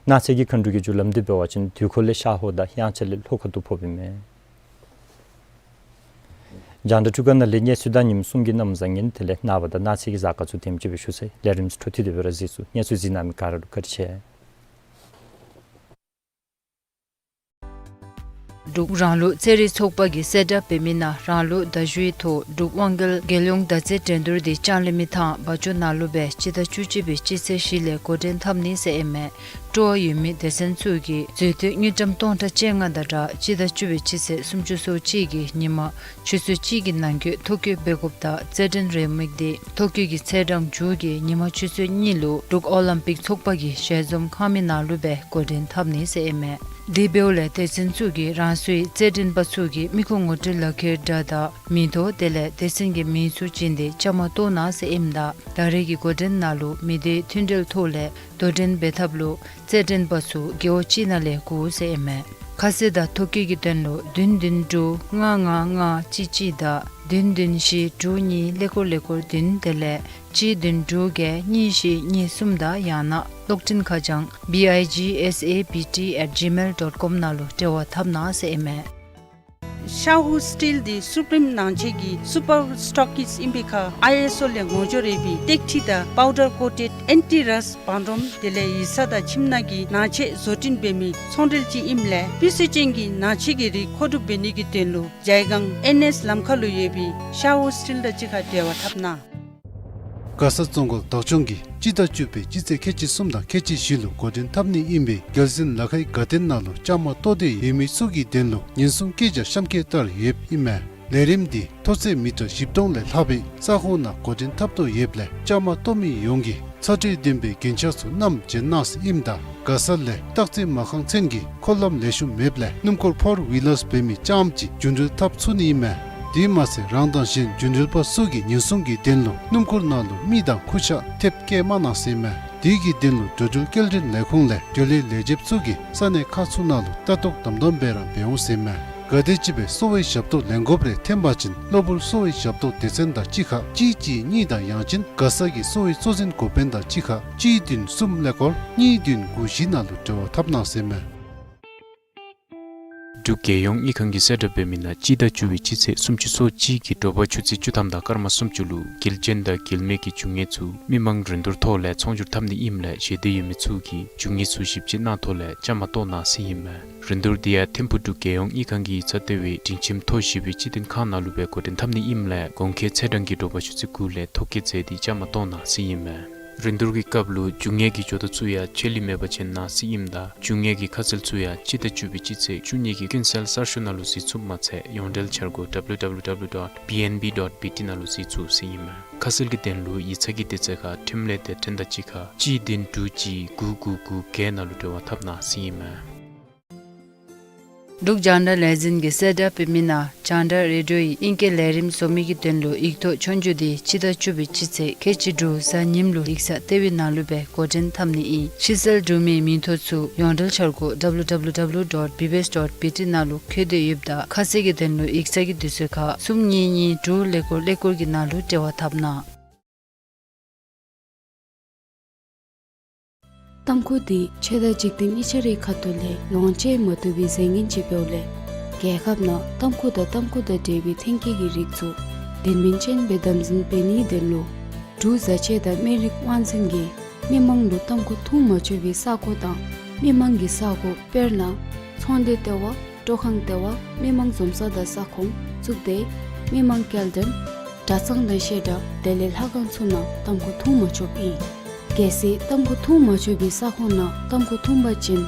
གནངས་ཚེ་གི་མཁའ་འགྲོ་གི་རྒྱུ་ལམ་འདི་འབད་བ་ཅིན་དུས་འཁོར་ལས་ཤར་ལྷོ་དང་དབྱངས་འཆར་ལས་ལྷོ་ཁ་ཐུག་ཕོགཔ་ཨིན་མས། རྒྱང་བསྒྲགས་འཕྲུལ་ཁང་ནང་ལས་གནས་ཚུལ་དང་ཉིནམ་གསུམ་གྱི་གནམ་བཟང་ངན་དེ་ལས་ནངས་པ་དང་གནངས་ཚེ་གི་གཟའ་སྐར་ཚུ་དེམ་ཅིག་སྦེ་ཞུ་ཚར་ཡི། ལས་རིམ་ཚུ་འཕྲོ་མཐུད་དེ་སྦེ་ར་གཟིགས་ཚུགས། གནས་ཚུལ་གཟིགས་གནང་མི་ག་ར་ལུ་བཀའ་དྲིན་ཆེ། འབྲུག་རང་ལུགས་རྩེད་རིགས་ཚོགས་པ་གིས་གསལ་བསྒྲགས་འབད་མི་ནང་རང་ལུགས་མདའ་གཞུའི་ཐོག་འབྲུག་དབང་རྒྱལ་རྒྱལ་ཡོངས་མདའ་རྩེད་འགྲན་བསྡུར་དེ་ལྕང་གླིང་མི་ཐང་བ་ཅོ་ནང་ལུ་སྦེ་སྤྱི་ཟླ་བཅུ་གཅིག་པའི་སྤྱི་ཚེས་བཞི་ལས་འགོ་འདྲེན་འཐབ་ནི་ཟེར་ཨིན་མས། སྤྲོ་བ་ཡོད་མི་སྡེ་ཚན་ཚུ་གིས་མཛོད་བསྟོད་དངུལ་ཀྲམ་སྟོང་ཕྲག་བཅོ་ལྔ་དང་སྦྲགས་སྤྱི་ཟླ་བཅུ་པའི་སྤྱི་ཚེས་སུམ་ཅུ་སོ་གཅིག་གི་ཉིན་མ་ཆུ་ཚོད་གཅིག་གི་ནང་འཁོད་ཐོ་བཀོད་འབད་དགོཔ་དང་རྩེད་འགྲན་རེའུ་མིག་དེ་ཐོ་བཀོད་ཀྱི་ཚེས་གྲངས་མཇུག་གི་ཉིན་མ་ཆུ་ཚོད་གཉིས་ལུ་འབྲུག་ཨོ་ལིམ་པིག་ཚོགས་པ་གི་ཞལ་འཛོམས་ཁང་མིག་ནང་ལུ་སྦེ་འགོ་འདྲེན་འཐབ་ནི་ཟེར་ཨིན་མས། དེ་འབདཝ་ལས་སྡེ་ཚན་ཚུ་གིས་རང་སོའི་རྩེད་འགྲན་པ་ཚུ་གི་མི་ཁུངས་ངོ་སྤྲོད་ལག་ཁྱེར་འདྲ་དང་མིང་ཐོ་དེ་ལས་སྡེ་ཚན་གྱི་མིང་ཚུ་བྱིན་ཏེ་བཅའ་མར་གཏོགས་གནང་ཟེར་ཨིནམ་ད་ད་རེས་ཀྱི་འགོ་འདྲེན་ནང་ལུ་མི་སྡེའི་མཐུན་འབྲེལ་ཐོག་ལས་དོ་འགྲན་འབད་ཐབས་ལུ་རྩེད་འགྲན་པ་ཚུ་རྒེད་འོག་གཅིག་ནང་ལས་བསྒུག་ཟེར་ཨིན་མས། ཁ་གསལ་དང་ཐོ་བཀོད་ཀྱི་དོན་ལུ་བདུན་བདུན་དྲུག་ལྔ་ལྔ་ལྔ་གཅིག་གཅིག་དང་བདུན་བདུན་བཞི་དྲུག་གཉིས་ཀླད་ཀོར་ཀླད་ཀོར་བདུན་དེ་ལས་གཅིག་བདུན་དྲུག་བརྒྱད་གཉིས་བཞི་གཉིས་གསུམ་དང་ཡང་ན་གློག་འཕྲིན་ཁ་བྱང་B I G S A B T at gmail dot com ནང་ལུ་འབྲེལ་བ་འཐབ་གནང་ཟེར་ཨིན་མས། ཤ་ཧུ་སི་ཊིལ་འདི་སུ་པི་རིམ་ནང་ཆས་ཀྱི་སུ་པར་སི་ཊོག་ཀིསཊ་ཨིན་པའི་ཁར་ཨའི་ཨེསི་ཨོ་ལས་ངོ་སྦྱོར་ཡོད་པའི་ཏེག་ཁྲི་དང་པའུ་ཌར་ཀོ་ཊེཌ་ཨེན་ཊི་རསཊ་བང་སྒྲོམ་དེ་ལས་ཡིག་ཚང་དང་ཁྱིམ་ནང་གི་ནང་ཆས་བཟོ་སྐྲུན་འབད་མི་ཚོང་འབྲེལ་ཅིག་ཨིནམ་ལས་སྤུས་ཚད་ཅན་གྱི་ནང་ཆས་ཀྱི་རིགས་མཁོ་སྒྲུབ་འབད་ནི་གི་དོན་ལུ་ཇའི་སྒང་ཨེན་ཨེསི་ལམ་ཁ་ལུ་ཡོད་པའི་ཤ་ཧུ་སི་ཊིལ་དང་གཅིག་ཁར་འབྲེལ་བ་འཐབ་གནང་། མགར་ས་རྫོང་སྐོར་བདག་སྐྱོང་གིས་སྤྱི་ཟླ་བཅུ་པའི་སྤྱི་ཚེས་ཁལ་གཅིག་གསུམ་དང་ཁལ་གཅིག་བཞི་ལུ་འགོ་འདྲེན་འཐབ་ནི་ཨིན་པའི་རྒྱལ་གཞུང་ལ་ཁའི་དགའ་སྟོན་ནང་ལུ་བཅའ་མར་གཏོགས་ཏེ་ཡོད་མི་ཚུ་གི་དོན་ལུ་ཉེན་སྲུང་སྐད་ཆ་གཤམ་འཁོད་ལྟར་ཡོདཔ་ཨིན་མས། ལས་རིམ་འདི་མཐོ་ཚད་མི་ཊར་བཞི་སྟོང་ལས་ལྷག་པའི་ས་ཁོངས་ནང་འགོ་འདྲེན་འཐབ་དོ་ཡོདཔ་ལས་བཅའ་མར་གཏོགས་མི་ཡོངས་ཀྱིས་ཚ་དྲོད་ལྡན་པའི་རྒྱན་ཆ་ཚུ་བསྣམས་བྱོན་གནང་ཟེར་ཨིནམ་ད་མགར་ས་ལས་སྟག་རྩེ་མ་ཁང་ཚུན་གྱི་འཁོར་ལམ་ལེགས་ཤོམ་མེདཔ་ལས་སྣུམ་འཁོར་ཕོར་ཝི་ལར་འབད་མི་རྐྱངམ་ཅིག་རྒྱུན་འགྲུལ་འཐབ་ཚུགས་ནི་ཨིན་མས། དེ་མ་ཚད་རང་དང་གཞན་རྒྱུན་འགྲུལ་པ་ཚུ་གི་ཉེན་སྲུང་གི་དོན་ལུ་སྣུམ་འཁོར་ནང་ལུ་མི་དང་ཁུར་ཆ་ཐེབས་བཀལ་མ་གནང་ཟེར་ཨིན་མས། དེ་གི་དོན་ལུ་འགྲོ་འགྲུལ་སྐྱེལ་འདྲེན་ལས་ཁུངས་ལས་འགྲུལ་ལས་ལས་བྱེདཔ་ཚུ་གིས་ས་གནས་ཁག་ཚུ་ནང་ལུ་ལྟ་རྟོག་དམ་དམ་སྦེ་ར་འབད་འོང་ཟེར་ཨིན་མས། ག་དེམ་ཅིག་སྦེ་གསོ་བའི་ཞབས་ཏོག་ལེན་དགོཔ་རེ་ཐོན་པ་ཅིན་གློ་བུར་གསོ་བའི་ཞབས་ཏོག་སྡེ་ཚན་དང་གཅིག་ཁར་གཅིག་གཅིག་གཉིས་དང་ཡང་ཅིན་མགར་ས་གི་གསོ་བའི་གཙོ་འཛིན་འགོ་དཔོན་དང་གཅིག་ཁར་གཅིག་བདུན་གསུམ་ཀླད་ཀོར་གཉིས་བདུན་དགུ་བཞི་ནང་ལུ་འབྲེལ་བ་འཐབ་གནང་ཟེར་ཨིན་མས། འབྲུག་རྒྱལ་ཡོངས་དངུལ་ཁང་གིས་གསལ་བསྒྲགས་འབད་མི་ནང་སྤྱི་ཟླ་བཅུ་པའི་སྤྱི་ཚེས་སུམ་ཅུ་སོ་གཅིག་གི་དྲོ་པ་ཆུ་ཚོད་བཅུ་ཐམ་དང་སྐར་མ་སུམ་ཅུ་ལུ་དགེ་རྒན་དང་དགེ་མེད་ཀྱི་རྒྱུ་དངོས་ཚུ་མི་མང་རིན་བསྡུར་ཐོག་ལས་ཚོང་སྒྱུར་འཐབ་ནི་ཨིནམ་ལས་ཞལ་འདེབས་ཡོད་མི་ཚུ་གིས་རྒྱུ་དངོས་ཚུ་ཞིབ་དཔྱད་གནང་ཐོག་ལས་བཅའ་མར་གཏོགས་གནང་ཟེར་ཨིན་མས། རིན་བསྡུར་འདི་ཡང་ཐིམ་ཕུག་འབྲུག་རྒྱལ་ཡོངས་དངུལ་ཁང་གི་ཚབ་མཐོ་བའི་སྒྲིང་ཁྱིམ་མཐོ་ཞི་བའི་སྤྱི་བདེ་ཁང་ནང་ལུ་སྦེ་འགོ་འདྲེན་འཐབ་ནི་ཨིནམ་ལས་གོང་འཁོད་ཚེས་གྲངས་ཀྱི་དྲོ་པ་ཆུ་ཚོད་དགུ་ལས་ཐོ་བཀོད་མཛད་དེ་བཅའ་མར་གཏོགས་གནང་ཟེར་ཨིན་མས། རིན་བསྡུར་གྱི་སྐབས་ལུ་རྒྱུ་དངོས་ཀྱི་ཇོ་བདག་ཚུ་ཡང་ཆད་ལུས་མེད་པར་བྱོན་གནང་ཟེར་ཨིནམ་ད་རྒྱུ་དངོས་ཀྱི་ཁ་གསལ་ཚུ་ཡང་སྤྱི་ཟླ་བཅུ་པའི་སྤྱི་ཚེས་བཅུ་གཉིས་ཀྱི་ཀུན་གསལ་གསར་ཤོག་ནང་ལུ་གཟིགས་ཚུགསཔ་མ་ཚད་ཡོངས་འབྲེལ་འཆར་སྒོ་W W W dot B N B dot B T ནང་ལུ་གཟིགས་ཚུགས་ཟེར་ཨིན་མས། ཁ་གསལ་གྱི་དོན་ལུ་ཡིག་ཚང་གི་དུས་ཚོད་ཁར་འཕྲིན་ལས་སྡེ་ཚན་དང་གཅིག་ཁར་གཅིག་བདུན་དྲུག་གཅིག་དགུ་དགུ་དགུ་བརྒྱད་ནང་ལུ་འབྲེལ་བ་འཐབ་གནང་ཟེར་ཨིན་མས། འབྲུག་རྒྱང་བསྒྲགས་ལས་འཛིན་གྱིས་གསལ་བསྒྲགས་འབད་མི་ནང་རྒྱང་བསྒྲགས་རེ་ཌིའོ་ཡི་ཨིང་སྐད་ལས་རིམ་བཟོ་མི་གི་དོན་ལུ་ཡིག་ཐོག་ཆོས་རྒྱུགས་འདི་སྤྱི་ཟླ་བཅུ་པའི་སྤྱི་ཚེས་ཁལ་གཅིག་དྲུག་གཟའ་ཉིམ་ལུ་ཡིག་ཚང་ལྟེ་བའི་ནང་ལུ་སྦེ་འགོ་འདྲེན་འཐབ་ནི་ཨིན། ཕྱི་གསལ་འབྲུག་མིའི་མིང་ཐོ་ཚུ་ཡོངས་འབྲེལ་འཆར་སྒོ་W W W dot B B S dot B T ནང་ལུ་བཀོད་དེ་ཡོདཔ་ད་ཁ་གསལ་གྱི་དོན་ལུ་ཡིག་ཚང་གི་དུས་ཚོད་ཁར་གསུམ་གཉིས་གཉིས་དྲུག་ཀླད་ཀོར་ཀླད་ཀོར་གྱི་ནང་ལུ་འབྲེལ་བ་འཐབ་གནང་། ཏམ་ཁུ་འདི་ཆོས་དང་འཇིག་རྟེན་གཉིས་ཆ་རའི་ཁ་ཐུག་ལས་ལོངས་སྤྱོད་མ་བཏུབ་པའི་རྫས་ངན་ཅིག་འབདཝ་ལས་རྒྱལ་ཁབ་ནང་ཏམ་ཁུ་དང་ཏམ་ཁུ་དང་འབྲེལ་བའི་ཐོན་སྐྱེད་ཀྱི་རིགས་ཚུ་དོན་སྨིན་ཅན་སྦེ་དམ་འཛིན་འབད་ནིའི་དོན་ལུ་འབྲུག་བཟའ་ཆས་དང་སྨན་རིགས་དབང་འཛིན་གྱིས་མི་མང་ལུ་ཏམ་ཁུ་འཐུང་མ་ཆོག་པའི་ས་གོ་དང་མི་མང་གི་ས་གོ་དཔེར་ན་ཚོང་སྡེ་ལྟེ་བ། སྤྲོ་ཁང་ལྟེ་བ། མི་མང་འཛོམས་ས་དང་ས་ཁོངས། གཙུག་སྡེ། མི་མང་སྐྱེལ་འདྲེན། གྲྭ་ཚང་དང་བཤད་གྲྭ་དེ་ལས་ལྷ་ཁང་ཚུ་ནང་ཏམ་ཁུ་འཐུང་མ་ཆོགཔ་ཨིན། གལ་སྲིད་ཏམ་ཁུ་འཐུང་མ་ཆོག་པའི་ས་ཁོངས་ནང་ཏམ་ཁུ་འཐུང་པ་ཅིན་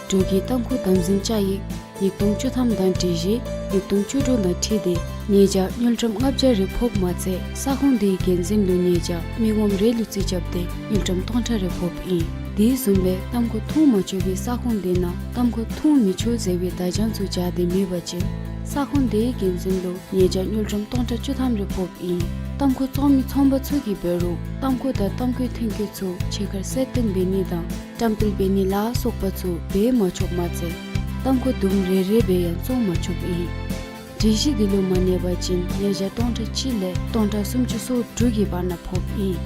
འབྲུག་གི་ཏམ་ཁུ་དམ་འཛིན་བཅའ་ཡིག་ཉིས་སྟོང་བཅུ་ཐམ་དང་སྒྲིག་གཞི་ཉིས་སྟོང་བཅུ་དྲུག་དང་འཁྲིལ་ཏེ་ཉེས་བྱ་དངུལ་ཀྲམ་ལྔ་བརྒྱ་རེ་ཕོགཔ་མ་ཚད་ས་ཁོངས་དེའི་འགན་འཛིན་ལུ་ཉེས་བྱ་མི་ངོམ་རེ་ལུ་རྩིས་རྐྱབ་སྟེ་དངུལ་ཀྲམ་སྟོང་ཕྲག་རེ་ཕོགཔ་ཨིན། དེ་བཟུམ་སྦེ་ཏམ་ཁུ་འཐུང་མ་ཆོག་པའི་ས་ཁོངས་དེ་ནང་ཏམ་ཁུ་འཐུང་མི་ཆོག་ཟེར་བའི་བརྡ་བྱང་ཚུ་སྦྱར་ཏེ་མེད་པ་ཅིན་ས་ཁོངས་དེའི་འགན་འཛིན་ལུ་ཉེས་བྱ་དངུལ་ཀྲམ་སྟོང་ཕྲག་བཅུ་ཐམ་རེ་ཕོགཔ་ཨིན། ཏམ་ཁུ་བཙོང་མི་ཚོང་པ་ཚུ་གིས་འབད་རུང་ཏམ་ཁུ་དང་ཏམ་ཁུའི་ཐོན་སྐྱེད་ཚུ་ཕྱི་ཁར་གསལ་སྟོན་འབད་ནི་དང་བཀྲམ་སྤེལ་འབད་ནི་ལ་སོགས་པ་ཚུ་འབད་མ་ཆོགཔ་མ་ཚད་ཏམ་ཁུ་དུམ་རེ་རེ་སྦེ་ཡང་བཙོང་མ་ཆོགཔ་ཨིན། སྒྲིག་གཞི་འདི་ལུ་མ་གནས་པ་ཅིན་ཉེས་བྱ་སྟོང་ཕྲག་གཅིག་ལས་སྟོང་ཕྲག་སུམ་ཅུ་སོ་དྲུག་གི་བར་ན་ཕོགཔ་ཨིན།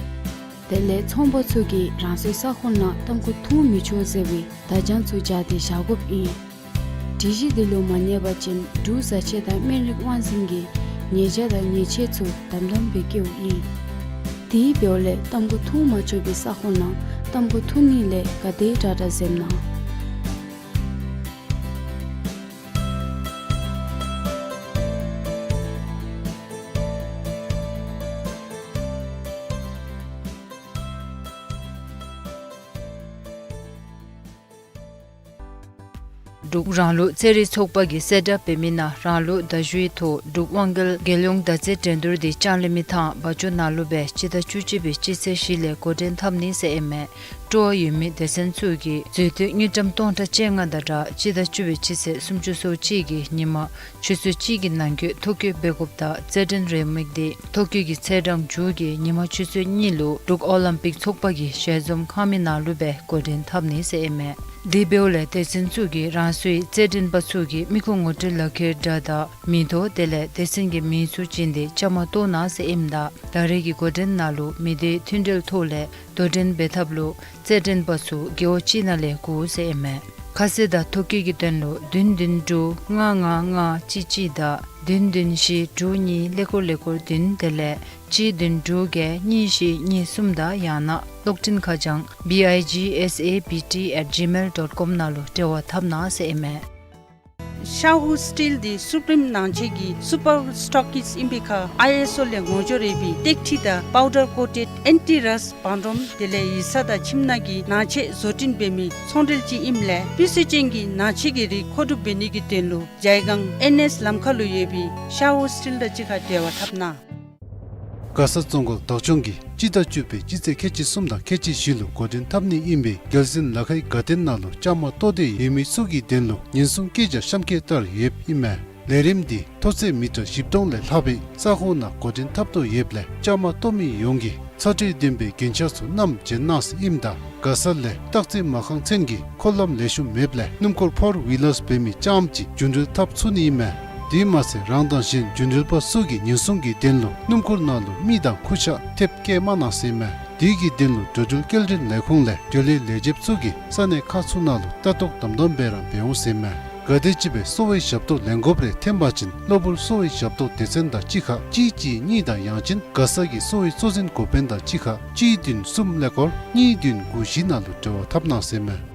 དེ་ལས་ཚོང་པ་ཚུ་གིས་རང་སོའི་ས་ཁོངས་ནང་ཏམ་ཁུ་འཐུང་མི་ཆོག་ཟེར་བའི་བརྡ་བྱང་ཚུ་སྦྱར་ཏེ་བཞག་དགོཔ་ཨིན། སྒྲིག་གཞི་འདི་ལུ་མ་གནས་པ་ཅིན་འབྲུག་བཟའ་ཆས་དང་སྨན་རིགས་དབང་འཛིན་གྱིས་ཉེས་བྱ་དང་ཉེས་ཆད་ཚུ་དམ་དམ་སྦེ་བཀལཝ་ཨིན། དེ་འབདཝ་ལས་ཏམ་ཁུ་འཐུང་མ་ཆོག་པའི་ས་ཁོངས་ནང་ཏམ་ཁུ་འཐུང་ནི་ལས་ག་དེ་དྲག་དྲག་འཛེམ་གནང་། འབྲུག་རང་ལུགས་རྩེད་རིགས་ཚོགས་པ་གིས་གསལ་བསྒྲགས་འབད་མི་ནང་རང་ལུགས་མདའ་གཞུའི་ཐོག་འབྲུག་དབང་རྒྱལ་རྒྱལ་ཡོངས་མདའ་རྩེད་འགྲན་བསྡུར་དེ་ལྕང་གླིང་མི་ཐང་བ་ཅོ་ནང་ལུ་སྦེ་སྤྱི་ཟླ་བཅུ་གཅིག་པའི་སྤྱི་ཚེས་བཞི་ལས་འགོ་འདྲེན་འཐབ་ནི་ཟེར་ཨིན་མས། སྤྲོ་བ་ཡོད་མི་སྡེ་ཚན་ཚུ་གིས་མཛོད་དོན་དངུལ་ཀྲམ་སྟོང་ཕྲག་བཅོ་ལྔ་དང་སྦྲགས་སྤྱི་ཟླ་བཅུ་པའི་སྤྱི་ཚེས་སུམ་ཅུ་སོ་གཅིག་གི་ཉིན་མ་ཆུ་ཚོད་གཅིག་གི་ནང་འཁོད་ཐོ་བཀོད་འབད་དགོཔ་དང་རྩེད་འགྲན་རེའུ་མིག་དེ་ཐོ་བཀོད་ཀྱི་ཚེས་གྲངས་མཇུག་གི་ཉིན་མ་ཆུ་ཚོད་གཉིས་ལུ་འབྲུག་ཨོ་ལིམ་པིག་ཚོགས་པ་གི་ཞལ་འཛོམས་ཁང་མིག་ནང་ལུ་སྦེ་འགོ་འདྲེན་འཐབ་ནི་ཟེར་ཨིན་མས། དེ་འབདཝ་ལས་སྡེ་ཚན་ཚུ་གིས་རང་སོའི་རྩེད་འགྲན་པ་ཚུ་གི་མི་ཁུངས་ངོ་སྤྲོད་ལག་ཁྱེར་འདྲ་དང་མིང་ཐོ་དེ་ལས་སྡེ་ཚན་གྱི་མིང་ཚུ་བྱིན་ཏེ་བཅའ་མར་གཏོགས་གནང་ཟེར་ཨིནམ་ད་ད་རེས་ཀྱི་འགོ་འདྲེན་ནང་ལུ་མི་སྡེའི་མཐུན་འབྲེལ་ཐོག་ལས་དོ་འགྲན་འབད་ཐབས་ལུ་རྩེད་འགྲན་པ་ཚུ་རྒེད་འོག་གཅིག་ནང་ལས་བགོ་ཟེར་ཨིན་མས། ཁ་གསལ་དང་ཐོ་བཀོད་ཀྱི་དོན་ལུ་བདུན་བདུན་དྲུག་ལྔ་ལྔ་ལྔ་གཅིག་གཅིག་དང་བདུན་བདུན་བཞི་དྲུག་གཉིས་ཀླད་ཀོར་ཀླད་ཀོར་བདུན་དེ་ལས་གཅིག་བདུན་དྲུག་བརྒྱད་གཉིས་བཞི་གཉིས་གསུམ་དང་ཡང་ན་གློག་འཕྲིན་ཁ་བྱང་B I G S A B T at gmail dot com ནང་ལུ་འབྲེལ་བ་འཐབ་གནང་ཟེར་ཨིན་མས། ཤ་ཧུ་སི་ཊིལ་འདི་སུ་པི་རིམ་ནང་ཆས་ཀྱི་སུ་པར་སི་ཊོག་ཀིསཊ་ཨིན་པའི་ཁར་ཨའི་ཨེསི་ཨོ་ལས་ངོ་སྦྱོར་ཡོད་པའི་ཏེག་ཁྲི་དང་པའུ་ཌར་ཀོ་ཊེཌ་ཨེན་ཊི་རསཊ་བང་སྒྲོམ་དེ་ལས་ཡིག་ཚང་དང་ཁྱིམ་ནང་གི་ནང་ཆས་བཟོ་སྐྲུན་འབད་མི་ཚོང་འབྲེལ་ཅིག་ཨིནམ་ལས་སྤུས་ཚད་ཅན་གྱི་ནང་ཆས་ཀྱི་རིགས་མཁོ་སྒྲུབ་འབད་ནི་གི་དོན་ལུ་ཇའི་སྒང་ཨེན་ཨེསི་ལམ་ཁ་ལུ་ཡོད་པའི་ཤ་ཧུ་སི་ཊིལ་དང་གཅིག་ཁར་འབྲེལ་བ་འཐབ་གནང་། མགར་ས་རྫོང་སྒོར་བདག་སྐྱོང་གིས་སྤྱི་ཟླ་བཅུ་པའི་སྤྱི་ཚེས་ཁལ་གཅིག་གསུམ་དང་ཁལ་གཅིག་བཞི་ལུ་འགོ་འདྲེན་འཐབ་ནི་ཨིན་པའི་རྒྱལ་གསེང་ལ་ཁའི་དགའ་སྟོན་ནང་ལུ་བཅའ་མར་གཏོགས་ཏེ་ཡོད་མི་ཚུ་གི་དོན་ལུ་ཉེན་སྲུང་སྐད་ཆ་གཤམ་འཁོད་ལྟར་ཡོདཔ་ཨིན་མས། ལས་རིམ་འདི་མཐོ་ཚད་མི་ཊར་བཞི་སྟོང་ལས་ལྷག་པའི་ས་ཁོངས་ནང་འགོ་འདྲེན་འཐབ་དོ་ཡོདཔ་ལས་བཅའ་མར་གཏོགས་མི་ཡོངས་ཀྱིས་ཚ་དྲོད་ལྡན་པའི་རྒྱན་ཆ་ཚུ་བསྣམས་བྱོན་གནང་ཟེར་ཨིནམ་ད་མགར་ས་ལས་སྟག་རྩེ་མ་ཁང་ཚུན་གྱི་འཁོར་ལམ་ལེགས་ཤོམ་མེདཔ་ལས་སྣུམ་འཁོར་ཕོར་ཝི་ལར་འབད་མི་རྐྱངམ་ཅིག་རྒྱུན་འགྲུལ་འཐབ་ཚུགས་ནི་ཨིན་མས། དེ་མ་ཚད་རང་དང་གཞན་རྒྱུན་འགྲུལ་པ་ཚུ་གི་ཉེན་སྲུང་གི་དོན་ལུ་སྣུམ་འཁོར་ནང་ལུ་མི་དང་ཁུར་ཆ་ཐེབས་བཀལ་མ་གནང་ཟེར་ཨིན་མས། དེ་གི་དོན་ལུ་འགྲོ་འགྲུལ་སྐྱེལ་འདྲེན་ལས་ཁུངས་ལས་འགྲོ་ལས་ལས་བྱེདཔ་ཚུ་གིས་ས་གནས་ཁག་ཚུ་ནང་ལུ་ལྟ་རྟོག་དམ་དམ་སྦེ་ར་འབད་འོང་ཟེར་ཨིན་མས། ག་དེམ་ཅིག་སྦེ་གསོ་བའི་ཞབས་ཏོག་ལེན་དགོཔ་རེ་ཐོན་པ་ཅིན་གློ་བུར་གསོ་བའི་ཞབས་ཏོག་སྡེ་ཚན་དང་གཅིག་ཁར་གཅིག་གཅིག་གཉིས་དང་ཡང་ཅིན་མགར་ས་གི་གསོ་བའི་གཙོ་འཛིན་འགོ་དཔོན་དང་གཅིག་ཁར་གཅིག་བདུན་གསུམ་ཀླད་ཀོར་གཉིས་བདུན་དགུ་བཞི་ནང་ལུ་འབྲེལ་བ་འཐབ་གནང་ཟེར་ཨིན་མས།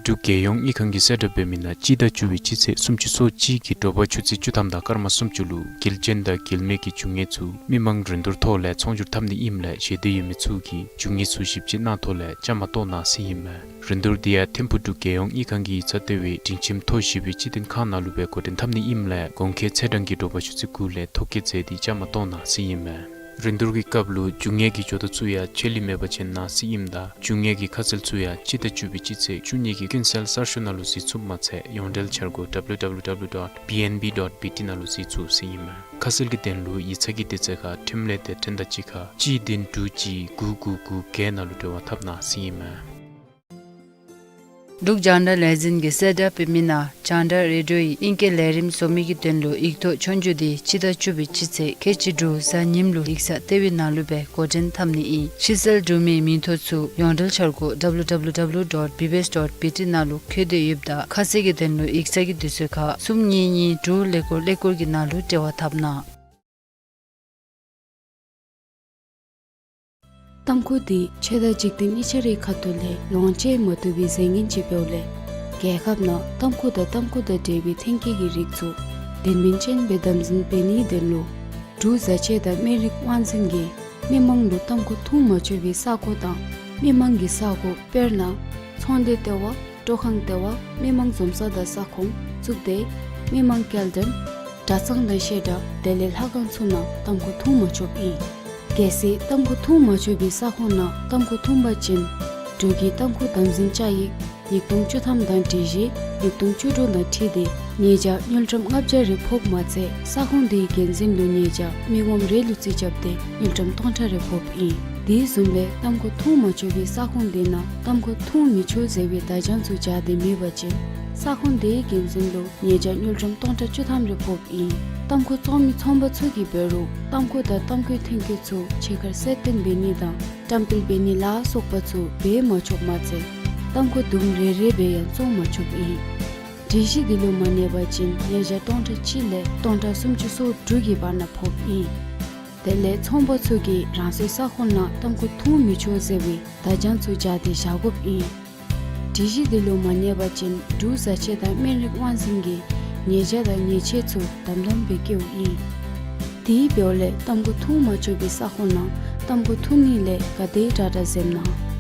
འབྲུག་རྒྱལ་ཡོངས་དངུལ་ཁང་གིས་གསལ་བསྒྲགས་འབད་མི་ནང་སྤྱི་ཟླ་བཅུ་པའི་སྤྱི་ཚེས་སུམ་ཅུ་སོ་གཅིག་གི་དྲོ་པ་ཆུ་ཚོད་བཅུ་ཐམ་དང་སྐར་མ་སུམ་ཅུ་ལུ་དགེ་རྒན་དང་དགེ་ལས་ཀྱི་རྒྱུ་དངོས་ཚུ་མི་མང་རིན་བསྡུར་ཐོག་ལས་ཚོང་སྒྱུར་འཐབ་ནི་ཨིནམ་ལས་ཞེ་འདོད་ཡོད་མི་ཚུ་གིས་རྒྱུ་དངོས་ཚུ་ཞིབ་དཔྱད་གནང་ཐོག་ལས་བཅའ་མར་གཏོགས་གནང་ཟེར་ཨིན་མས། རིན་བསྡུར་འདི་ཡང་ཐིམ་ཕུག་འབྲུག་རྒྱལ་ཡོངས་དངུལ་ཁང་གི་ཡིག་ཚང་ལྟེ་བའི་སྒྲིང་ཁྱིམ་མཐོ་བཞི་པའི་སྤྱི་དོན་ཁང་ནང་ལུ་སྦེ་འགོ་འདྲེན་འཐབ་ནི་ཨིནམ་ལས་གོང་འཁོད་ཚེས་གྲངས་ཀྱི་དྲོ་པ་ཆུ་ཚོད་དགུ་ལས་ཐོ་བཀོད་མཛད་དེ་བཅའ་མར་གཏོགས་གནང་ཟེར་ཨིན་མས། རིན་བསྡུར་གྱི་སྐབས་ལུ་རྒྱུ་དངོས་ཀྱི་ཇོ་བདག་ཚུ་ཡང་ཆད་ལུས་མེད་པ་ཅིན་གནང་ཟེར་ཨིནམ་ད་རྒྱུ་དངོས་ཀྱི་ཁ་གསལ་ཚུ་ཡང་སྤྱི་ཟླ་བཅུ་པའི་སྤྱི་ཚེས་བཅུ་གཉིས་ཀྱི་ཀུན་གསལ་གསར་ཤོག་ནང་ལུ་གཟིགས་ཚུགསཔ་མ་ཚད་ཡོངས་འབྲེལ་འཆར་སྒོ་W W W dot B N B dot B T ནང་ལུ་གཟིགས་ཚུགས་ཟེར་ཨིན་མས། ཁ་གསལ་གྱི་དོན་ལུ་ཡིག་ཚང་གི་དུས་ཚོད་ཁར་འཕྲིན་ལས་སྡེ་ཚན་དང་གཅིག་ཁར་གཅིག་བདུན་དྲུག་གཅིག་དགུ་དགུ་དགུ་བརྒྱད་ནང་ལུ་འབྲེལ་བ་འཐབ་གནང་ཟེར་ཨིན་མས། འབྲུག་རྒྱང་བསྒྲགས་ལས་འཛིན་གྱིས་གསལ་བསྒྲགས་འབད་མི་ནང་རྒྱང་བསྒྲགས་རེ་ཌིའོ་ཡི་ཨིང་སྐད་ལས་རིམ་བཟོ་མི་གི་དོན་ལུ་ཡིག་ཐོག་ཆོས་རྒྱུགས་འདི་སྤྱི་ཟླ་བཅུ་པའི་སྤྱི་ཚེས་ཁལ་གཅིག་དྲུག་གཟའ་ཉིམ་ལུ་ཡིག་ཚང་ལྟེ་བའི་ནང་ལུ་སྦེ་འགོ་འདྲེན་འཐབ་ནི་ཨིན། ཕྱི་གསལ་འབྲུག་མིའི་མིང་ཐོ་ཚུ་ཡོངས་འབྲེལ་འཆར་སྒོ་W W W dot B B S dot B T ནང་ལུ་བཀོད་དེ་ཡོདཔ་ད་ཁ་གསལ་གྱི་དོན་ལུ་ཡིག་ཚང་གི་དུས་ཚོད་ཁར་གསུམ་གཉིས་གཉིས་དྲུག་ཀླད་ཀོར་ཀླད་ཀོར་གྱི་ནང་ལུ་འབྲེལ་བ་འཐབ་གནང་། ཏམ་ཁུ་འདི་ཆོས་དང་འཇིག་རྟེན་གཉིས་ཆ་རའི་ཁ་ཐུག་ལས་ལོངས་སྤྱོད་མ་བཏུབ་པའི་རྫས་ངན་ཅིག་འབདཝ་ལས་རྒྱལ་ཁབ་ནང་ཏམ་ཁུ་དང་ཏམ་ཁུ་དང་འབྲེལ་བའི་ཐོན་སྐྱེད་ཀྱི་རིགས་ཚུ་དོན་སྨིན་ཅན་སྦེ་དམ་འཛིན་འབད་ནིའི་དོན་ལུ་འབྲུག་བཟའ་ཆས་དང་སྨན་རིགས་དབང་འཛིན་གྱིས་མི་མང་ལུ་ཏམ་ཁུ་འཐུང་མ་ཆོག་པའི་ས་གོ་དང་མི་མང་གི་ས་གོ་དཔེར་ན་ཚོང་སྡེ་ལྟེ་བ། སྤྲོ་ཁང་ལྟེ་བ། མི་མང་འཛོམས་ས་དང་ས་ཁོངས་བཙུགས་ཏེ་མི་མང་སྐྱེལ་འདྲེན་གྲྭ་ཚང་དང་བཤད་གྲྭ་དེ་ལས་ལྷ་ཁང་ཚུ་ནང་ཏམ་ཁུ་འཐུང་མ་ཆོགཔ་ཨིན། གལ་སྲིད་ཏམ་ཁུ་འཐུང་མ་ཆོག་པའི་ས་ཁོངས་ནང་ཏམ་ཁུ་འཐུང་པ་ཅིན་འབྲུག་གི་ཏམ་ཁུ་དམ་འཛིན་བཅའ་ཡིག་ཉིས་སྟོང་བཅུ་ཐམ་དང་སྒྲིག་གཞི་ཉིས་སྟོང་བཅུ་དྲུག་དང་འཁྲིལ་ཏེ་ཉེས་བྱ་དངུལ་ཀྲམ་ལྔ་བརྒྱ་རེ་ཕོགཔ་མ་ཚད་ས་ཁོངས་དེའི་འགན་འཛིན་ལུ་ཉེས་བྱ་མི་ངོམ་རེ་ལུ་རྩིས་རྐྱབ་སྟེ་དངུལ་ཀྲམ་སྟོང་ཕྲག་རེ་ཕོགཔ་ཨིན། དེ་བཟུམ་སྦེ་ཏམ་ཁུ་འཐུང་མ་ཆོག་པའི་ས་ཁོངས་དེ་ནང་ཏམ་ཁུ་འཐུང་མི་ཆོག་ཟེར་བའི་བརྡ་བྱང་ཚུ་སྦྱར་ཏེ་མེད་པ་ཅིན་ས་ཁོངས་དེའི་འགན་འཛིན་ལུ་ཉེས་བྱ་དངུལ་ཀྲམ་སྟོང་ཕྲག་བཅུ་ཐམ་རེ་ཕོགཔ་ཨིན། ཏམ་ཁུ་བཙོང་མི་ཚོང་པ་ཚུ་གིས་འབད་རུང་ཏམ་ཁུ་དང་ཏམ་ཁུའི་ཐོན་སྐྱེད་ཚུ་ཕྱི་ཁར་གསལ་སྟོན་འབད་ནི་དང་བཀྲམ་སྤེལ་འབད་ནི་ལ་སོགས་པ་ཚུ་འབད་མ་ཆོགཔ་མ་ཚད་ཏམ་ཁུ་དུམ་རེ་རེ་སྦེ་ཡང་བཙོང་མ་ཆོགཔ་ཨིན། སྒྲིག་གཞི་འདི་ལུ་མ་གནས་པ་ཅིན་ཉེས་བྱ་སྟོང་ཕྲག་གཅིག་ལས་སྟོང་ཕྲག་སུམ་ཅུ་སོ་དྲུག་གི་བར་ན་ཕོགཔ་ཨིན། དེ་ལས་ཚོང་པ་ཚུ་གིས་རང་སོའི་ས་ཁོངས་ནང་ཏམ་ཁུ་འཐུང་མི་ཆོག་ཟེར་བའི་བརྡ་བྱང་ཚུ་སྦྱར་ཏེ་བཞག་དགོཔ་ཨིན། སྒྲིག་གཞི་འདི་ལུ་མ་གནས་པ་ཅིན་འབྲུག་བཟའ་ཆས་དང་སྨན་རིགས་དབང་འཛིན་གྱིས་ཉེས་བྱ་དང་ཉེས་ཆད་ཚུ་དམ་དམ་སྦེ་བཀལཝ་ཨིན། དེ་འབདཝ་ལས་ཏམ་ཁུ་འཐུང་མ་ཆོག་པའི་ས་ཁོངས་ནང་ཏམ་ཁུ་འཐུང་ནི་ལས་ག་དེ་དྲག་དྲག་འཛེམ་གནང་།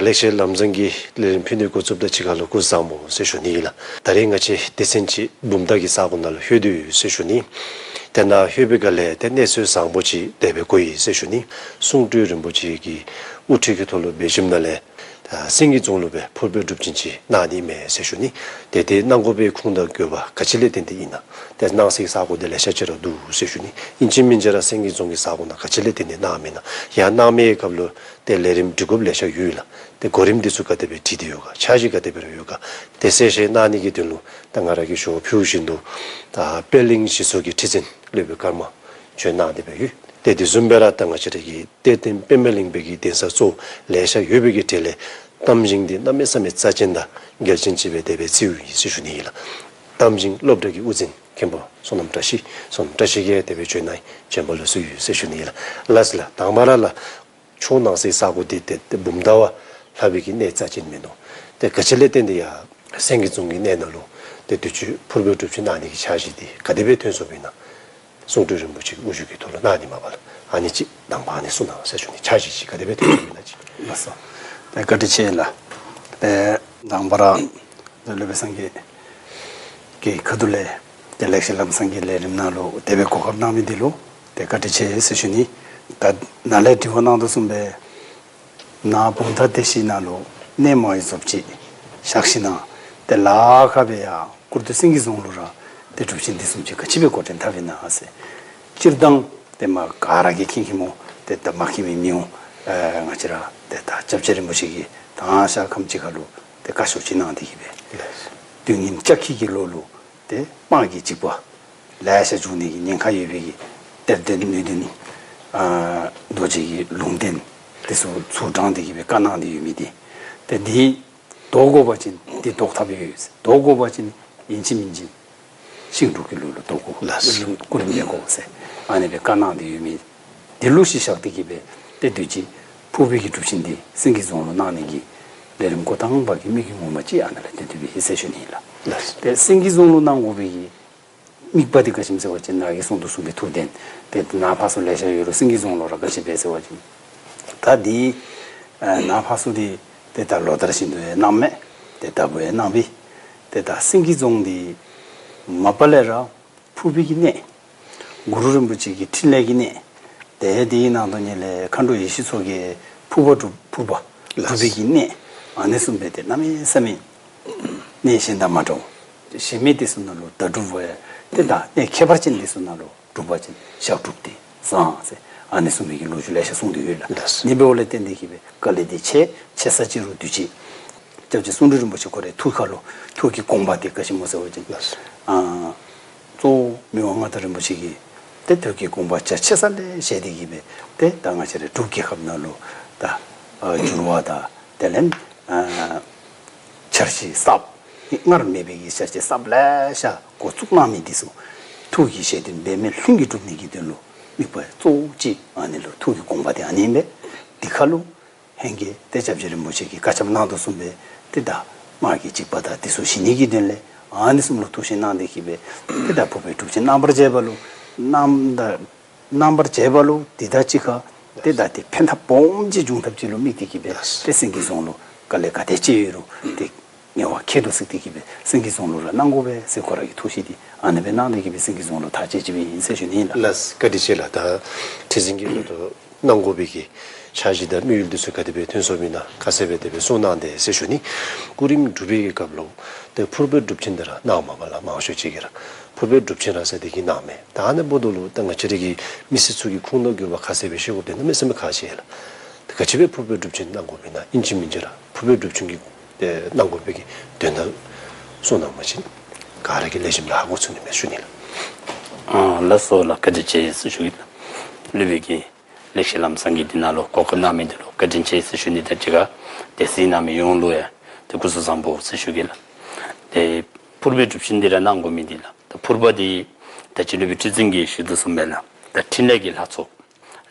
ལེགས་བཤད་ལམ་བཟང་གི་ལས་རིམ་ཕུལ་ནི་འགོ་བཙུགསཔ་ད་གཅིག་ཁར་ལུ་སྐུ་གཟུགས་བཟང་པོ་ཟེར་ཞུ་ནི་ཨིན་ལགས། ད་རིས་ང་བཅས་སྡེ་ཚན་ཅིག་བུམ་ཐང་གི་ས་གོ་ནང་ལུ་ལྷོད་དེ་ཡོད་ཟེར་ཞུ་ནི། དེ་ནང་ལྷོད་པའི་སྒང་ལས་ཏེ་གནས་ཚུལ་བཟང་པོ་ཅིག་དེ་སྦེ་གོ་ཡི་ཟེར་ཞུ་ནི། གསུང་སྤྲུལ་རིན་པོ་ཆེ་གི་དབུ་ཁྲིད་ཀྱི་ཐོག་ལུ་འབད་ཞིནམ་ལས་ད་སེང་གེ་རྫོང་ལུ་སྦེ་ཕུར་པའི་སྒྲུབ་ཆེན་ཅིག་གནང་ནི་མས་ཟེར་ཞུ་ནི། ཏེ་དེ་གནང་དགོ་པའི་ཁུངས་དང་དགོས་པ་ག་ཅི་ལས་བརྟེན་ཏེ་ཨིན་ན། ཏེ་གནང་སའི་ས་གོ་དེ་ལེ་ཤ་ཅིག་ར་འདུག་ཟེར་ཞུ་ནི། ཨིན་ཅི་མིན་ཅི་ར་སེང་གེ་རྫོང་གི་ས་གོ་ནང་ག་ཅི་ལས་བརྟེན་ཏེ་གནངམ་ཨིན་ན། ཡང་གནང་མིའི་སྐབས་ལུ་ཏེ་ལས་རིམ་སྒྲིག་དགོཔ་ལེ་ཤ་ཡོད་ལགས། ཏེ་གོ་རིམ་འདི་ཚུ་ག་དེ་སྦེ་བྲིས་ཏེ་ཡོད་ག། འཆར་གཞི་ག་དེ་སྦེ་ར་ཡོད་ག། དེ་གསལ་བཤད་གནང་ནི་གི་དོན་ལུ་ད་ང་ར་གིས་ཞུ་བ་ཕུལ་བཞིན་དུ་ད་པད་གླིང་ཞིག་གསོ་གི་ཁྲི་འཛིན་སློབ་དཔོན་ཀརྨ་བྱོན་གནང་སྟེ་སྦེ་ཡོད། ཏེ་དེ་བཟུམ་སྦེ་ར་ད་ང་བཅས་ར་གི་གཏེར་སྟོན་པདྨ་གླིང་པའི་གི་གདན་ས་གཙོ་བོ་ལེ་ཤ་ཡོད་པའི་གི་གྲས་ལས་གཏམ་ཞིང་འདི་གནམ་མེད་ས་མེད་རྩ་ཆེན་དང་གལ་ཆེན་ཅིག་སྦེ་དེ་སྦེ་བརྩིཝ་ཨིན་ཟེར་ཞུ་ནི་ཨིན་ལགས། གཏམ་ཞིང་སློབ་གྲྭ་གི་དབུ་འཛིན་མཁན་པོ་བསོད་ནམས་བཀྲ་ཤིས། བསོད་ནམས་བཀྲ་ཤིས་ཀྱིས་དེ་སྦེ་བྱོན་གནང་བྱོན་པ་ལུ་བསུ་ཡི་ཟེར་ཞུ་ནི་ཨིན་ལགས། ལགས་སོ་ལགས། དང་པ་ར་ལགས། ཆོས་གནང་སའི་ས་གོ་འདི་ཏེ་ཏེ་བུམ་ཐང་བ་ལྷག་པའི་གི་གནས་རྩ་ཆེན་མེན་ནོ། ཏེ་ག་ཅི་ལས་བརྟེན་ཏེ་ཡང་སེང་གེ་རྫོང་གི་གནས་ནང་ལུ་ཏེ་དུས་ཅི་ཕུར་པའི་སྒྲུབ་ཆེན་གནང་ནི་གི་འཆར་གཞི་འདི་ག་དེ་སྦེ་ཐོན་སོཔ་ཨིན་ན། གསུང་སྤྲུལ་རིན་པོ་ཆེ་གི་དབུ་བཞུགས་ཀྱི་ཐོག་ལུ་གནང་ནི་མས་པ་ལགས། ཨ་ནི་ཅིག་དང་པ་ཨ་ནི་གསུང་གནང་ཟེར་ཞུ་ནི། འཆར་གཞི་ཅིག་ག་དེ་སྦེ་ཐོན་སོཔ་ཨིན་ན་ཅིག། ལགས་སོ། ཏེ་བཀའ་དྲིན་ཆེ་ལགས། ཏེ་དང་པ་ར་ཏེ་སློབ་དཔོན་སངས་རྒྱས་ཀྱི་ཁ་ཐུག་ལས་ཏེ་ལེགས་བཤད་ལམ་བཟང་གི་ལས་རིམ་ནང་ལུ་དེ་སྦེ་གོ་སྐབས་གནང་མི་འདི་ལུ་ཏེ་བཀའ་དྲིན་ཆེ་ཟེར་ཞུ་ནི། ད་ནཱ་ལས་དྲི་བ་གནང་དོ་བཟུམ་སྦེ་ནཱ་བུམ་ཐང་སྡེ་བཞི་ནང་ལུ་གནས་མ་ཡི་བཟོཔ་ཅིག་བཞག་ཞིན་ན་ཏེ་ལཱ་ཁག་སྦེ་ཡར་ཀུར་སྟོད་སེང་གེ་རྫོང་ལུ་ར་ཏེ་སྒྲུབ་ཆེན་འདི་བཟུམ་ཅིག་ག་ཅི་སྦེ་འགོ་འདྲེན་འཐབ་ཨིན་ན་ཟེར། སྤྱིར་བཏང་ཏེ་མ་ག་ར་གིས་མཁྱེན་མཁྱེནམ་འོང་། ཏེ་ད་མ་མཁྱེན་མི་མི་འོང་། ཨེ་ང་བཅས་ར་ཏེ་ད་སྐྱབས་རྗེ་རིན་པོ་ཆེ་གིས་ད་ཞག་ཁམས་ཅིག་ཁར་ལུ་ཏེ་བཀའ་ཤོག་ཅིག་གནང་སྟེ་གི་སྦེ་དུས་ངན་ལྕགས་ཁྱི་གི་ལོ་ལུ་ཏེ་དམག་གི་འཇིགས་པ་ལེ་ཤ་འབྱུང་ནི་གི་ཉེན་ཁ་ཡོད་པའི་གི་གཏེར་སྟོན་ནུས་ལྡན་ཨ་རྡོ་རྗེ་གི་ལུང་བསྟན་འདི་ཚུ་ཚུར་དྲངས་ཏེ་གི་སྦེ་བཀའ་གནང་སྟེ་ཡོད་མི་འདི། ཏེ་འདི་བཟློག་དགོ་པ་ཅིན་འདི་བཟློག་ཐབས་ཡོད། བཟློག་དགོ་པ་ཅིན་ཨིན་ཅི་མིན་ཅི་ཤིང་འབྲུག་གི་ལོ་ལུ་བཟློག་དགོ། ལགས། སྐུ་རིམ་ལེན་དགོ་ཟེར་ཨ་ནི་སྦེ་བཀའ་གནང་སྟེ་ཡོད་མི་འདི་ལུ་གཞི་བཞག་སྟེ་གི་སྦེ་ཏེ་དུས་ཅི་ཕུར་པའི་གི་སྒྲུབ་ཆེན་འདི་སེང་གེ་རྫོང་ལུ་གནང་ནི་གི་ལས་རིམ་འགོ་དང་པ་གི་དམིགས་ཡུལ་ངོ་མ་ཅིག་ཨ་ནཱ་ལས་བཏོན་ཏེ་སྦེ་ཨིན་ཟེར་ཞུ་ནི་ཨིན་ལགས། ལགས། ཏེ་སེང་གེ་རྫོང་ལུ་གནང་དགོ་པའི་གི་དམིགས་པ་འདི་ག་ཅི་སྨོ་ཟེར་བ་ཅིན་ནཱ་གིས་གསུང་དོ་བཟུམ་སྦེ་ཐུགས་བདེན། ཏེ་ནཱ་ཕར་ཚུར་ལེ་ཤ་ཡོད་རུང་སེང་གེ་རྫོང་ལུ་ར་ག་ཅི་སྦེ་ཟེར་བ་ཅིན་ད་འདི་ཨ་ནཱ་ཕར་ཚུར་འདི་ཏེ་ད་ལོ་ལྟར་བཞིན་དུ་ཡང་གནངམ་མས། ཏེ་ད་བུ་ཡང་གནང་པས། ཏེ་ད་སེང་གེ་རྫོང་འདི་མ་པ་ལས་ར་ཕུར་པའི་གི་གནས། གུ་རུ་རིན་པོ་ཆེ་གི་ཕྲིན་ལས་ཀྱི་གནས། ཏེ་དེའི་ནང་དུ་ཉིད་ལས་མཁའ་འགྲོ་ཡེ་ཤེས་མཚོ་རྒྱལ་ཕུར་པ་སྒྲུབ་ཕུར་པ་སྒྲུབ་པའི་གི་གནས། ཨ་ནི་བཟུམ་སྦེ་ཏེ་གནམ་མེད་ས་མེད་གནས་གཞན་དང་མ་འདྲཝ། གཞན་མི་འདི་ཚུ་ནང་ལུ་ད་སྒྲུབ་པ་ཡང་ཏེ་ད་གནས་ཁྱད་པར་ཅན་འདི་ཚུ་ནང་ལུ་སྒྲུབ་པ་ཅིན་ཞབས་སྒྲུབ་འདི་བཟང་ཟེར་ཨ་ནི་བཟུམ་མའི་གི་ལོ་རྒྱུས་ལེ་ཤ་གསུངས་ཏེ་ཡོད་ལགས། ལགས། ཨ་ནི་འབདཝ་ལས་བརྟེན་ཏེ་གི་སྦེ་དཀའ་ལས་འདི་ཆེ་ཆེ་ས་ཅིག་རུང་དུས་ཅི་སྐྱབས་རྗེ་གསུང་སྤྲུལ་རིན་པོ་ཆེ་ཁོ་རའི་ཐུགས་ཁར་ལུ་ཐུགས་ཀྱི་དགོངས་པ་འདི་ག་ཅི་སྨོ་ཟེར་བ་ཅིན་ལགས། ཨ་གཙོ་བོ་མི་དབང་མངའ་བདག་རིན་པོ་ཆེ་གིས་ཏེ་ཐུགས་ཀྱི་དགོངས་པ་རྒྱ་ཆེ་ས་ལས་བཞེས་ཏེ་གི་སྦེ་ཏེ་ད་ང་བཅས་རའི་འབྲུག་རྒྱལ་ཁབ་ནང་ལུ་ད་ཨ་འགྱུར་བ་དང་དེ་ལས་ཨ་འཆར་གཞི་གསརཔ་སྔར་མེད་པའི་གི་འཆར་གཞི་གསརཔ་ལེ་ཤ་འགོ་བཙུགས་གནང་མི་འདི་ཚུ་ཐུགས་ཀྱི་བཞེད་དོན་འབད་མེད་ལྷུན་གྱིས་གྲུབ་ནི་གི་དོན་ལུ་དམིགས་པ་གཙོ་བོ་ཅིག་ཨ་ནི་ལུ་ཐུགས་ཀྱི་དགོངས་པ་འདི་ཨ་ནི་ཨིན་པས། འདི་ཁར་ལུ་ཧེང་གི་ཏེ་སྐྱབས་རྗེ་རིན་པོ་ཆེ་གིས་བཀའ་ཁྱབ་གནང་དོ་བཟུམ་སྦེ་ཏེ་ད་དམག་གི་འཇིགས་པ་དང་འདི་ཚུ་ཞི་ནི་གི་དོན་ལས་ཨ་ནི་བཟུམ་ལུ་ཐུགས་བཞེད་གནང་སྟེ་གི་སྦེ་ཏེ་ད་ཕུར་པའི་སྒྲུབ་ཆེན་གནང་བར་བྱེད་པ་ལུ་གནང་ད་གནང་བར་བྱེད་པ་ལུ་འདི་དང་གཅིག་ཁར་ཏེ་ད་ཏེ་ཕན་ཐབས་སྦོམ་ཅིག་འབྱུང་ཐབས་ཅིག་ལུ་དམིགས་ཏེ་གི་སྦེ་ཏེ་སེང་གེ་རྫོང་ལུ་དཀའ་ལས་ག་དེ་ཅིག་ཡོད་རུང་ཏེ་ངལ་བ་ཁྱད་དུ་བསད་དེ་གི་སྦེ་སེང་གེ་རྫོང་ལུ་ར་གནང་དགོ་པས་ཟེར་ཁོ་ར་གི་ཐུགས་བཞེད་འདི་ཨ་ནི་སྦེ་གནང་སྟེ་གི་སྦེ་སེང་གེ་རྫོང་ལུ་ཐག་བཅད་ཅི་སྦེ་ཨིན་ཟེར་ཞུ་ནི་ཨིན་ལགས། ལགས། བཀའ་དྲིན་ཆེ་ལགས། ད་ཁྲི་འཛིན་གྱིས་ད་ལྟོ་གནང་དགོ་པའི་གི་འཆར་གཞི་དང་དམིགས་ཡུལ་འདི་ཚུ་ག་དེ་སྦེ་ཐོན་སོཔ་ཨིན་ན་ཁ་གསལ་སྦེ་དེ་སྦེ་གསུངས་གནང་སྟེ་ཟེར་ཞུ་ནི། སྐུ་རིམ་སྒྲུབ་པའི་གི་སྐབས་ལུ་ཏེ་ཕུར་པའི་སྒྲུབ་ཆེན་འདི་ར་གནངམ་མས་པ་ལགས། མང་ཤོས་ཅིག་གིས་ར་ཕུར་པའི་སྒྲུབ་ཆེན་ར་ཟེར་འདི་གིས་གནངམ་མས། ད་ཨ་ནི་འབདཝ་ད་ལུ་ད་ང་བཅས་ར་གི་མི་སེར་ཚུ་གི་ཁུངས་དང་དགོས་པ་ཁ་གསལ་སྦེ་ཤེས་དགོཔ་འདི་གནམ་མེད་ས་མེད་ཁག་ཆེ་ལགས། ད་ག་ཅི་སྦེ་ཕུར་པའི་སྒྲུབ་ཆེན་གནང་དགོཔ་ཨིན་ན་ཨིན་ཅི་མིན་ཅི་ར་ཕུར་པའི་སྒྲུབ་ཆེན་གྱི་ཏེ་གནང་དགོ་པའི་གི་དོན་དག་གསུངས་གནང་བ་ཅིན་ག་ར་གིས་ལེགས་ཤོམ་ར་ཧ་གོ་ཚུགས་ནི་མས་ཞུ་ནི་ལགས། ཨ་ལགས་སོ་ལགས། བཀའ་དྲིན་ཆེ་ཟེར་ཞུ་གེ་ལགས། སློབ་དཔོན་གྱིས་ལེགས་བཤད་ལམ་བཟང་གི་འདི་ནང་ལུ་གོ་སྐབས་གནང་མི་འདི་ལུ་བཀའ་དྲིན་ཆེ་ཟེར་ཞུ་ནི་དང་གཅིག་ཁར་ཏེ་གཟིགས་གནང་མི་ཡོངས་ལུ་ཡང་ཏེ་སྐུ་གཟུགས་བཟང་པོ་ཟེར་ཞུ་གེ་ལགས། ཏེ་ཕུར་པའི་སྒྲུབ་ཆེན་འདི་ར་གནང་དགོ་མི་འདི་ལགས། ད་ཕུར་པ་འདི་ད་ཅི་སློབ་དཔོན་ཁྲི་འཛིན་གྱིས་ཞུ་དོ་བཟུམ་སྦེ་ལགས། ད་ཕྲིན་ལས་ཀྱི་ལྷ་ཚོགས་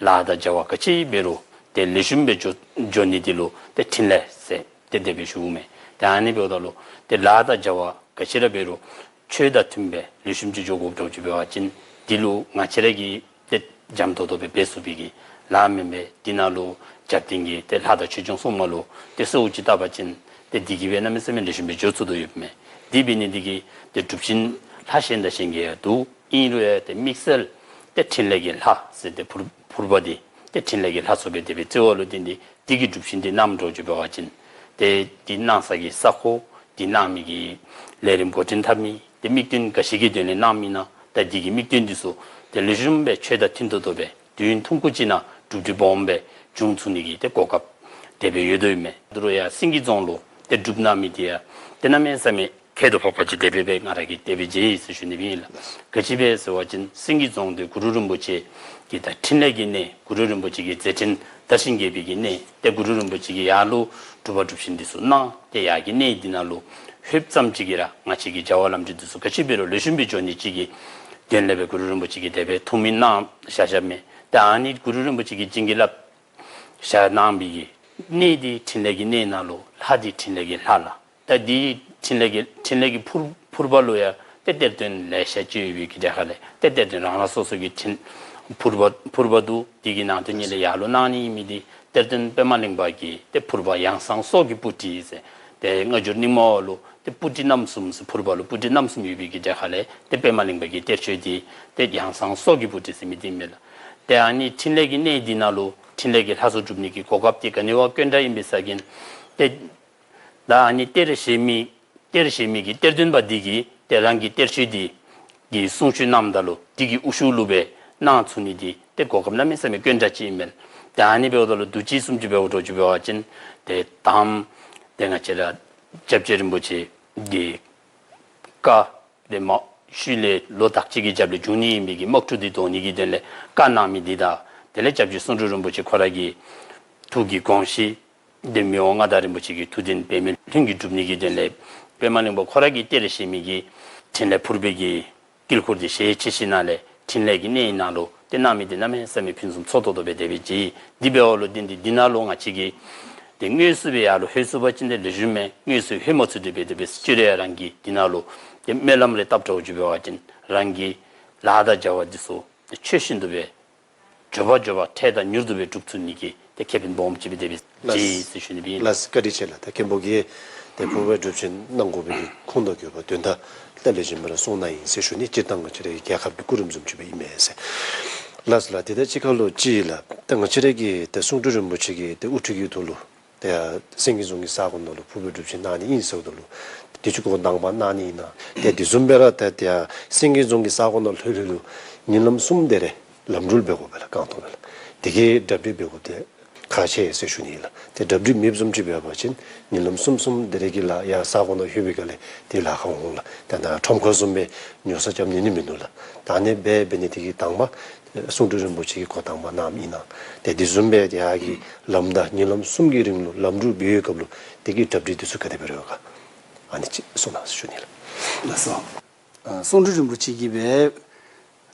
ལཱ་དང་བྱ་བ་ག་ཅི་འབད་རུང་ཏེ་ལེགས་ཤོམ་སྦེ་འགྱོ་འགྱོ་ནི་འདི་ལུ་ཏེ་ཕྲིན་ལས་ཟེར་ཏེ་དེ་སྦེ་ཞུཝ་མས། ཏེ་ཨ་ནི་འབདཝ་ད་ལུ་ཏེ་ལཱ་དང་བྱ་བ་ག་ཅི་ར་འབད་རུང་ཆོས་དང་མཐུན་པའི་ལེགས་ཤོམ་ཅིག་འགྱོ་དགོཔ་འདྲཝ་ཅིག་འབད་བ་ཅིན་འདི་ལུ་ང་བཅས་ར་གིས་ཏེ་འཇམ་ཏོང་ཏོ་སྦེ་འབད་ཚུགས་པའི་གི་ལཱ་མེན་པས། འདི་ནང་ལུ་ རྒྱབ་རྟེན་གྱི་ཏེ་ལྷ་དང་ཆོས་སྐྱོང་སྲུང་མ་ལུ་ཏེ་གསོལཝ་ཅིག་བཏབ་པ་ཅིན་ཏེ་འདི་གིས་སྦེ་གནམ་མེད་ས་མེད་ལེགས་ཤོམ་སྦེ་འགྱོ་ཚུགས་དོ་ཡོདཔ་མས། དེ་འབད་ནི་འདི་གིས་ཏེ་སྒྲུབ་ཆེན་ལྷ་གཞན་དང་གཞན་གྱི་ཡང་འདུག། ཨིན་རུང་ཡང་ཏེ་དམིགས་བསལ་ཏེ་ཕྲིན་ལས་ཀྱི་ལྷ་ཟེར་ཏེ་ཕུར་ཕུར་པ་འདི་ཏེ་ཕྲིན་ལས་ཀྱི་ལྷ་ཚུ་སྦེ་དེ་སྦེ་བརྩི་བ་ལུ་བརྟེན་ཏེ་འདི་གི་སྒྲུབ་ཆེན་འདི་གནངམ་འདྲཝ་ཅིག་འབད་བ་ཅིན་ཏེ་འདི་གནང་ས་གི་ས་གོ་འདི་གནང་མི་གི་ལས་རིམ་འགོ་འདྲེན་འཐབ་མི་ཏེ་དམིགས་དོན་ག་ཅི་གི་དོན་ལས་གནངམ་ཨིན་ན་ད་འདི་གི་དམིགས་དོན་འདི་ཚུ་ཏེ་ལེགས་ཤོམ་སྦེ་ཆོས་དང་མཐུན་ཏོག་ཏོ་སྦེ་དུས་ཡུན་ཐུང་ཀུ་ཅིག་ནང་གྲུབ་འབྲས་སྦོམ་སྦེ་འབྱུང་ཚུགས་ནི་གི་ཏེ་གོ་སྐབས་དེ་སྦེ་ཡོད་དོ་ཡོདཔ་མས། དོ་རུང་ཡང་སེང་གེ་རྫོང་ལུ་ཏེ་སྒྲུབ་གནང་མི་འདི་ཡང་ཏེ་གནམ་མེད་ས་མེད་ཁྱད་དུ་འཕགས་པ་ཅིག་དེ་སྦེ་སྦེ་ང་ར་གིས་དེ་སྦེ་མཇལ་ཡི་ཟེར་ཞུ་ནི་སྦེ་ཨིན་ལགས། ག་ཅི་སྦེ་ཟེར་བ་ཅིན་སེང་གེ་རྫོང་འདི་གུ་རུ་རིན་པོ་ཆེ་གི་ད་ཕྲིན་ལས་ཀྱི་གནས་གུ་རུ་རིན་པོ་ཆེ་གི་མཛད་འཕྲིན་དར་ཞིང་རྒྱས་པའི་གི་གནས་ཏེ་གུ་རུ་རིན་པོ་ཆེ་གིས་ཡར་ལུ་སྒྲུབ་པ་སྒྲུབ་ཆེན་འདི་ཚུ་གནང་སྟེ་ཡར་གྱི་གནས་འདི་ནང་ལུ་ལྷོདཔ་ཙམ་ཅིག་གིས་ར་ང་བཅས་ཀྱི་བྱ་བ་ལམ་འགྲོ་འདི་ཚུ་ག་ཅི་འབད་རུང་ལེགས་ཤོམ་སྦེ་འགྱོ་ནི་ཅིག་གི་དོན་ལས་སྦེ་གུ་རུ་རིན་པོ་ཆེ་གིས་དེ་སྦེ་ཐུགས་སྨོན་གནང་བཞག་བཞགཔ་མས། ཏེ་ཨ་ནི་གུ་རུ་རིན་པོ་ཆེ་གིས་བྱིན་གྱིས་བརླབས་བཞག་གནང་བའི་གི་གནས་འདི་ཕྲིན་ལས་ཀྱི་གནས་ནང་ལུ་ལྷ་འདི་ཕྲིན་ལས་ཀྱི་ལྷ་ལགས། ད་འདི་ཕྲིན་ལས་ཀྱི་ཕྲིན་ལས་ཀྱི་ཕུར་ཕུར་པ་ལུ་ཡང་ཏེ་གཏེར་སྟོན་ལེ་ཤ་ཅིག་ཡོད་པའི་གི་གྲས་ཁ་ལས་ཏེ་གཏེར་སྟོན་རང་རང་སོ་སོ་གི་ཕྲིན་ཕུར་པ་ཕུར་པ་འདུག། འདི་གི་ནང་དོན་ཉིད་ལས་ཡར་ལུ་གནང་ནི་ཨིན་མི་འདི་གཏེར་སྟོན་པདྨ་གླིང་པ་གི་ཏེ་ཕུར་པ་ཡང་གསང་སྲོག་གི་སྤུ་གྲི་ཟེར། ཏེ་སྔ་འགྱུར་རྙིང་མ་བ་ལུ་ཏེ་སྤུ་གྲི་རྣམ་གསུམ་ཟེར་ཕུར་པ་ལུ་སྤུ་གྲི་རྣམ་གསུམ་ཡོད་པའི་གི་གྲས་ཁ་ལས་ཏེ་པདྨ་གླིང་པ་གི་གཏེར་ཆོས་འདི་ཏེ་ཡང་གསང་སྲོག་གི་སྤུ་གྲི་ཟེར་མི་འདི་ཨིན་མས་ལགས། ཏེ་ཨ་ནི་ཕྲིན་ལས་ཀྱི་གནས་འདི་ནང་ལུ་ཕྲིན་ལས་ཀྱི་ལྷ་ཚུ་སྒྲུབ་ནི་གི་གོ་སྐབས་འདི་ག་ནི་བ་དཀོན་དྲགས་ཨིན་པས་ཟེར་གིན་ཏེ་ད་ཨ་ནི་གཏེར་བཞེས་མི་གཏེར་བཞེས་མི་གི་གཏེར་སྟོན་པ་འདི་གིས་ཏེ་རང་གི་གཏེར་ཆོས་འདི་གི་གསུང་ཆོས་གནངམ་ད་ལུ་འདི་གི་དབུ་བཞུགས་ལུ་སྦེ་གནང་ཚུགས་ནི་འདི་ཏེ་གོ་སྐབས་གནམ་མེད་ས་མེད་དཀོན་དྲགས་ཅིག་ཨིན་མས། ཏེ་ཨ་ནི་འབདཝ་ད་ལུ་དུས་ཅི་བཟུམ་ཅིག་འབདཝ་འདྲཝ་ཅིག་འབད་བ་ཅིན་ཏེ་དང་ཏེ་ང་བཅས་ར་སྐྱབས་རྗེ་རིན་པོ་ཆེ་གི་བཀའ་ཏེ་མ་ཤུལ་ལས་ལོ་དག་ཅིག་གི་རྒྱབ་ལས་འབྱུང་ནི་ཨིན་པའི་གི་དམག་འཁྲུག་འདི་བཟློག་ནི་གི་དོན་ལས་བཀའ་གནང་མི་འདི་དང་དེ་ལས་སྐྱབས་རྗེ་གསུང་སྤྲུལ་རིན་པོ་ཆེ་ཁོ་ར་གི་ཐུགས་ཀྱི་དགོངས་གཞི་ཏེ་མི་དབང་མངའ་བདག་རིན་པོ་ཆེ་གི་ཐུགས་འདུན་འབད་མི་ལྷུན་གྱིས་གྲུབ་ནི་གི་དོན་ལས་པདྨ་གླིང་པ་ཁོ་ར་གི་གཏེར་བཞེས་མི་གི་ཕྲིན་ལས་ཕུར་པའི་གི་དཀྱིལ་འཁོར་འདི་ཞལ་ཕྱེ་ཞིནམ་ལས་ཕྲིན་ལས་ཀྱི་གནས་ནང་ལུ་ཏེ་གནང་མི་འདི་གནམ་མེད་ས་མེད་ཕུན་སུམ་ཚོགས་ཏོག་ཏོ་སྦེ་དེ་སྦེ་མཇལ་ཡི། འདི་འབདཝ་ལུ་བརྟེན་ཏེ་འདི་ནང་ལུ་ང་བཅས་ཀྱིས་ཏེ་དངོས་སུ་སྦེ་ཡར་ལུ་ལྷོད་ཚུགས་པ་ཅིན་ཏེ་ལེགས་ཤོམ་མས། དངོས་སུ་ལྷོད་མ་ཚུགས་ཏེ་སྦེ་དེ་སྦེ་ཅིག་ར་རང་གིས་འདི་ནང་ལུ་ཏེ་སྨོན་ལམ་རེ་བཏབ་འདྲཝ་ཅིག་འབད་བ་ཅིན་རང་གི་ལཱ་དང་བྱ་བ་འདི་ཚུ་ཆོས་བཞིན་དུ་སྦེ་མགྱོགས་པ་མགྱོགས་པ་འཕྲལ་དང་མྱུར་དུ་སྦེ་འགྲུབ་ཚུགས་ནི་གི་ཏེ་ཁེ་ཕན་སྦོམ་ཅིག་སྦེ་དེ་སྦེ་ལགས། མཇལ་ཡི་ཟེར་ཞུ་ནི་སྦེ་ཨིན། ལགས་བཀའ་དྲིན་ཆེ་ལགས། ད་མཁན་པོ་གིས་ཏེ་ཕུར་པའི་སྒྲུབ་ཆེན་གནང་དགོ་པའི་གི་ཁུངས་དང་དགོས་པ་དོན་དག་ལེགས་ཤོམ་སྦེ་ར་གསུངས་གནང་ཡི་ཟེར་ཞུ་ནི། སྤྱིར་བཏང་ང་བཅས་རའི་རྒྱལ་ཁབ་ཀྱི་གོ་རིམ་བཟུམ་ཅིག་སྦེ་ཨིན་མས་ཟེར། ལགས་ལགས། དེ་ད་གཅིག་ཁར་ལུ་གཅིག་ལགས། ད་ང་བཅས་རའི་གི་ཏེ་གསུང་སྤྲུལ་རིན་པོ་ཆེ་གི་ཏེ་དབུ་ཁྲིད་ཀྱི་ཐོག་ལུ་ཏེ་སེང་གེ་རྫོང་གི་ས་གོ་ནང་ལུ་ཕུར་པའི་སྒྲུབ་ཆེན་གནང་ནི་ཨིན་ཟེརཝ་ད་ལུ་དུས་ཅི་འགོ་དང་པ་གནང་ནི་ཨིན་ན། ཏེ་དེ་བཟུམ་སྦེ་ར་ཏེ་ཏེ་སེང་གེ་རྫོང་གི་ས་གོ་ནང་ལྷོད་ལྷོད་ལུ་ཉིན་ལམ་གསུམ་དེ་རེ་ལམ་འགྲུལ་འབད་དགོ་པས་ལགས། རྐང་ཐང་སྦེ་ལགས། དེ་གི་གྲ་སྒྲིག་འབད་དགོཔ་དེ་ཁག་ཆེ་ཟེར་ཞུ་ནི་ཨིན་ལགས། ཏེ་གྲ་སྒྲིག་མེདཔ་བཟུམ་ཅིག་འབད་བ་ཅིན་ཉིན་ལམ་གསུམ་གསུམ་དེ་རེ་གི་ལགས་ཡར་ས་གོ་ནང་ལྷོད་པའི་སྒང་ལས་ཏེ་ལཱ་ཁག་འོང་ལགས། ཏེ་ད་ཁྲོམ་ཁ་བཟུམ་སྦེ་ཉོ་ས་རྐྱབ་ནི་ནི་མིན་འདུག་ལགས། ད་ཨ་ནི་སྦེ་འབད་ནི་དེ་གིས་དང་པ་གསུང་སྤྲུལ་རིན་པོ་ཆེ་གིས་འགོ་དང་པ་གནངམ་ཨིན་ན། ཏེ་དེ་བཟུམ་སྦེ་ཡར་གྱི་ལམ་ད་ཉིན་ལམ་གསུམ་གྱི་རིང་ལུ་ལམ་འགྲུལ་འབད་བའི་སྐབས་ལུ་དེ་གི་གྲ་སྒྲིག་དེ་ཚུ་ག་དེ་སྦེ་ར་ཡོད་ག། ཨ་ནི་ཅིག་གསུངས་གནང་ཞུ་ནི་ལགས། ལགས་སོ། ཨ་གསུང་སྤྲུལ་རིན་པོ་ཆེ་གིས་སྦེ་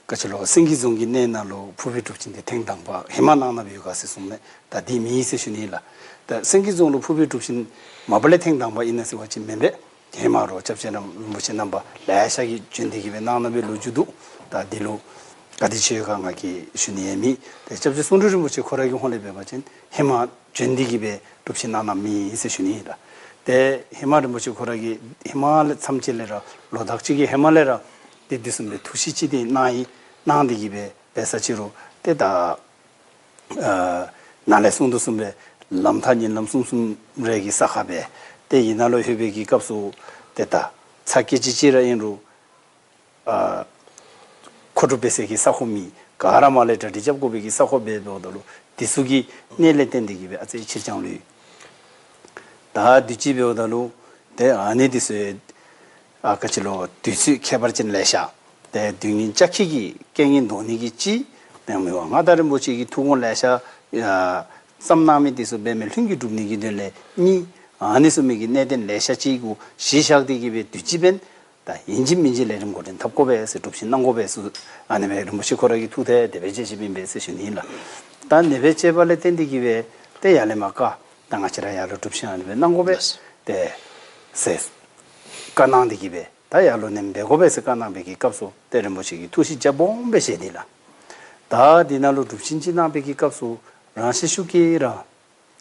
ག་ཅི་ལོ་སེང་གེ་རྫོང་གི་གནས་ནང་ལུ་ཕུར་པའི་སྒྲུབ་ཆེན་འདི་ཐེངས་དང་པ་ཧེ་མ་གནང་གནངམ་ཡོད་ག་ཟེར་གསུངས་ནི། ད་འདི་མེད་ཟེར་ཞུ་ནི་ལགས། ད་སེང་གེ་རྫོང་ལུ་ཕུར་པའི་སྒྲུབ་ཆེན་མ་པ་ལས་ཐེངས་དང་པ་ཨིན་ན་ཟེར་བ་ཅིན་མེན་པས། ཧེ་མ་ར་སྐྱབས་རྗེ་རིན་པོ་ཆེ་རྣམ་པ་ལེ་ཤ་གིས་བྱོན་ཏེ་གིས་སྦེ་གནང་གནང་བའི་ལོ་རྒྱུས་འདུག། ད་འདི་ལུ་ག་དེ་ཅིག་ཡོད་ག་ང་གིས་ཞུ་ནི་ཡང་མེད། ཏེ་སྐྱབས་རྗེ་གསུང་སྤྲུལ་རིན་པོ་ཆེ་ཁོ་ར་གི་ཧོངས་ལས་འབད་བ་ཅིན་ཧེ་མ་བྱོན་ཏེ་གིས་སྦེ་སྒྲུབ་ཆེན་གནང་གནངམ་མེད་ཟེར་ཞུ་ནི་ཨིན་ལགས། ཏེ་ཧེ་མ་རིན་པོ་ཆེ་ཁོ་ར་གིས་ཧེ་མ་ལས་མཚམས་ཅིག་ལས་ར་ལོ་དག་ཅིག་གི་ཧེ་མ་ལས་ར་ཏེ་དེ་བཟུམ་སྦེ་ཐུགས་བཞེད་ཅིག་ཏེ་གནང་ཡི། གནང་སྟེ་གིས་སྦེ་འབད་ས་ཅིག་རུང་ཏེ་ད་ཨ་ནཱ་ལས་གསུངས་དོ་བཟུམ་སྦེ་ལམ་ཐག་ཉིན་ལམ་གསུམ་གསུམ་རེ་གི་ས་ཁར་སྦེ་ཏེ་ཨ་ནཱ་ལུ་ལྷོད་པའི་གི་སྐབས་སུ་ཏེ་ད་ཚ་སྐྱེལ་ཅིག་ཅིག་ར་ཨིན་རུང་ཨ་མཁོ་སྒྲུབ་འབད་སའི་གི་ས་གོ་མེད། ག་ར་མར་ལས་གྲ་སྒྲིག་རྐྱབ་དགོ་པའི་གི་ས་གོ་འབད་འབདཝ་ད་ལུ་དེ་ཚུ་གི་གནས་ལས་བརྟེན་ཏེ་གིས་སྦེ་ཨ་ཙི་ཕྱིར་འགྱངས་ལུས། ད་དུས་ཅི་འབདཝ་ད་ལུ་ཏེ་ཨ་ནི་དེ་ཚུ་ཨ་ག་ཅི་ལོ་དུས་ཚོད་ཁྱད་པར་ཅན་ལེ་ཤ། ཏེ་དུས་ངན་ལྕགས་ཁྱི་གི་རྐྱེན་ངན་བཟློག་ནི་གི་གཅིག། ཏེ་མི་དབང་མངའ་བདག་རིན་པོ་ཆེ་གི་ཐུགས་དགོངས་ལེ་ཤ་ཨ་བརྩམས་གནང་མི་དེ་ཚུ་འབད་མི་ལྷུན་གྱིས་གྲུབ་ནི་གི་དོན་ལས་གཉིས། ཨ་ནི་ཚུ་མི་གི་གནད་དོན་ལེ་ཤ་ཅིག་གུ་གཞི་བཞག་སྟེ་གིས་སྦེ་དུས་ཅི་འབདན་ད་ཨིན་ཅི་མིན་ཅི་ལས་རིམ་འགོ་འདྲེན་འཐབ་དགོ་པས་ཟེར་སྒྲུབ་ཆེན་གནང་དགོ་པས་ཟེར་ཨ་ནི་སྦེ་རིན་པོ་ཆེ་ཁོ་ར་གི་ཐུགས་ཐད་དེ་སྦེ་བཞེས་བཞེསཔ་ཨིན་པས་ཟེར་ཞུ་ནི་ཨིན་ལགས། ད་ཨ་ནི་སྦེ་བཞེས་པ་ལས་བརྟེན་ཏེ་གིས་སྦེ་ཏེ་ཡར་ལས་མར་བཀའ་ད་ང་བཅས་ར་ཡར་ལུ་སྒྲུབ་ཆེན་ཨ་ནི་སྦེ་གནང་དགོ་པས་ཏེ་ཟེར་བཀའ་གནང་སྟེ་གིས་སྦེ་ད་ཡར་ལུ་ནེམ་འབད་དགོ་པས་ཟེར་བཀའ་གནང་བའི་གི་སྐབས་སུ་ཏེ་རིན་པོ་ཆེ་གིས་ཐུགས་བཞེད་རྒྱ་སྦོམ་སྦེ་བཞེས་ནི་ལགས། ད་འདི་ནང་ལུ་སྒྲུབ་ཆེན་ཅིག་གནང་བའི་གི་སྐབས་སུ་རང་ཤི་ཤུགས་ཀྱིས་ར་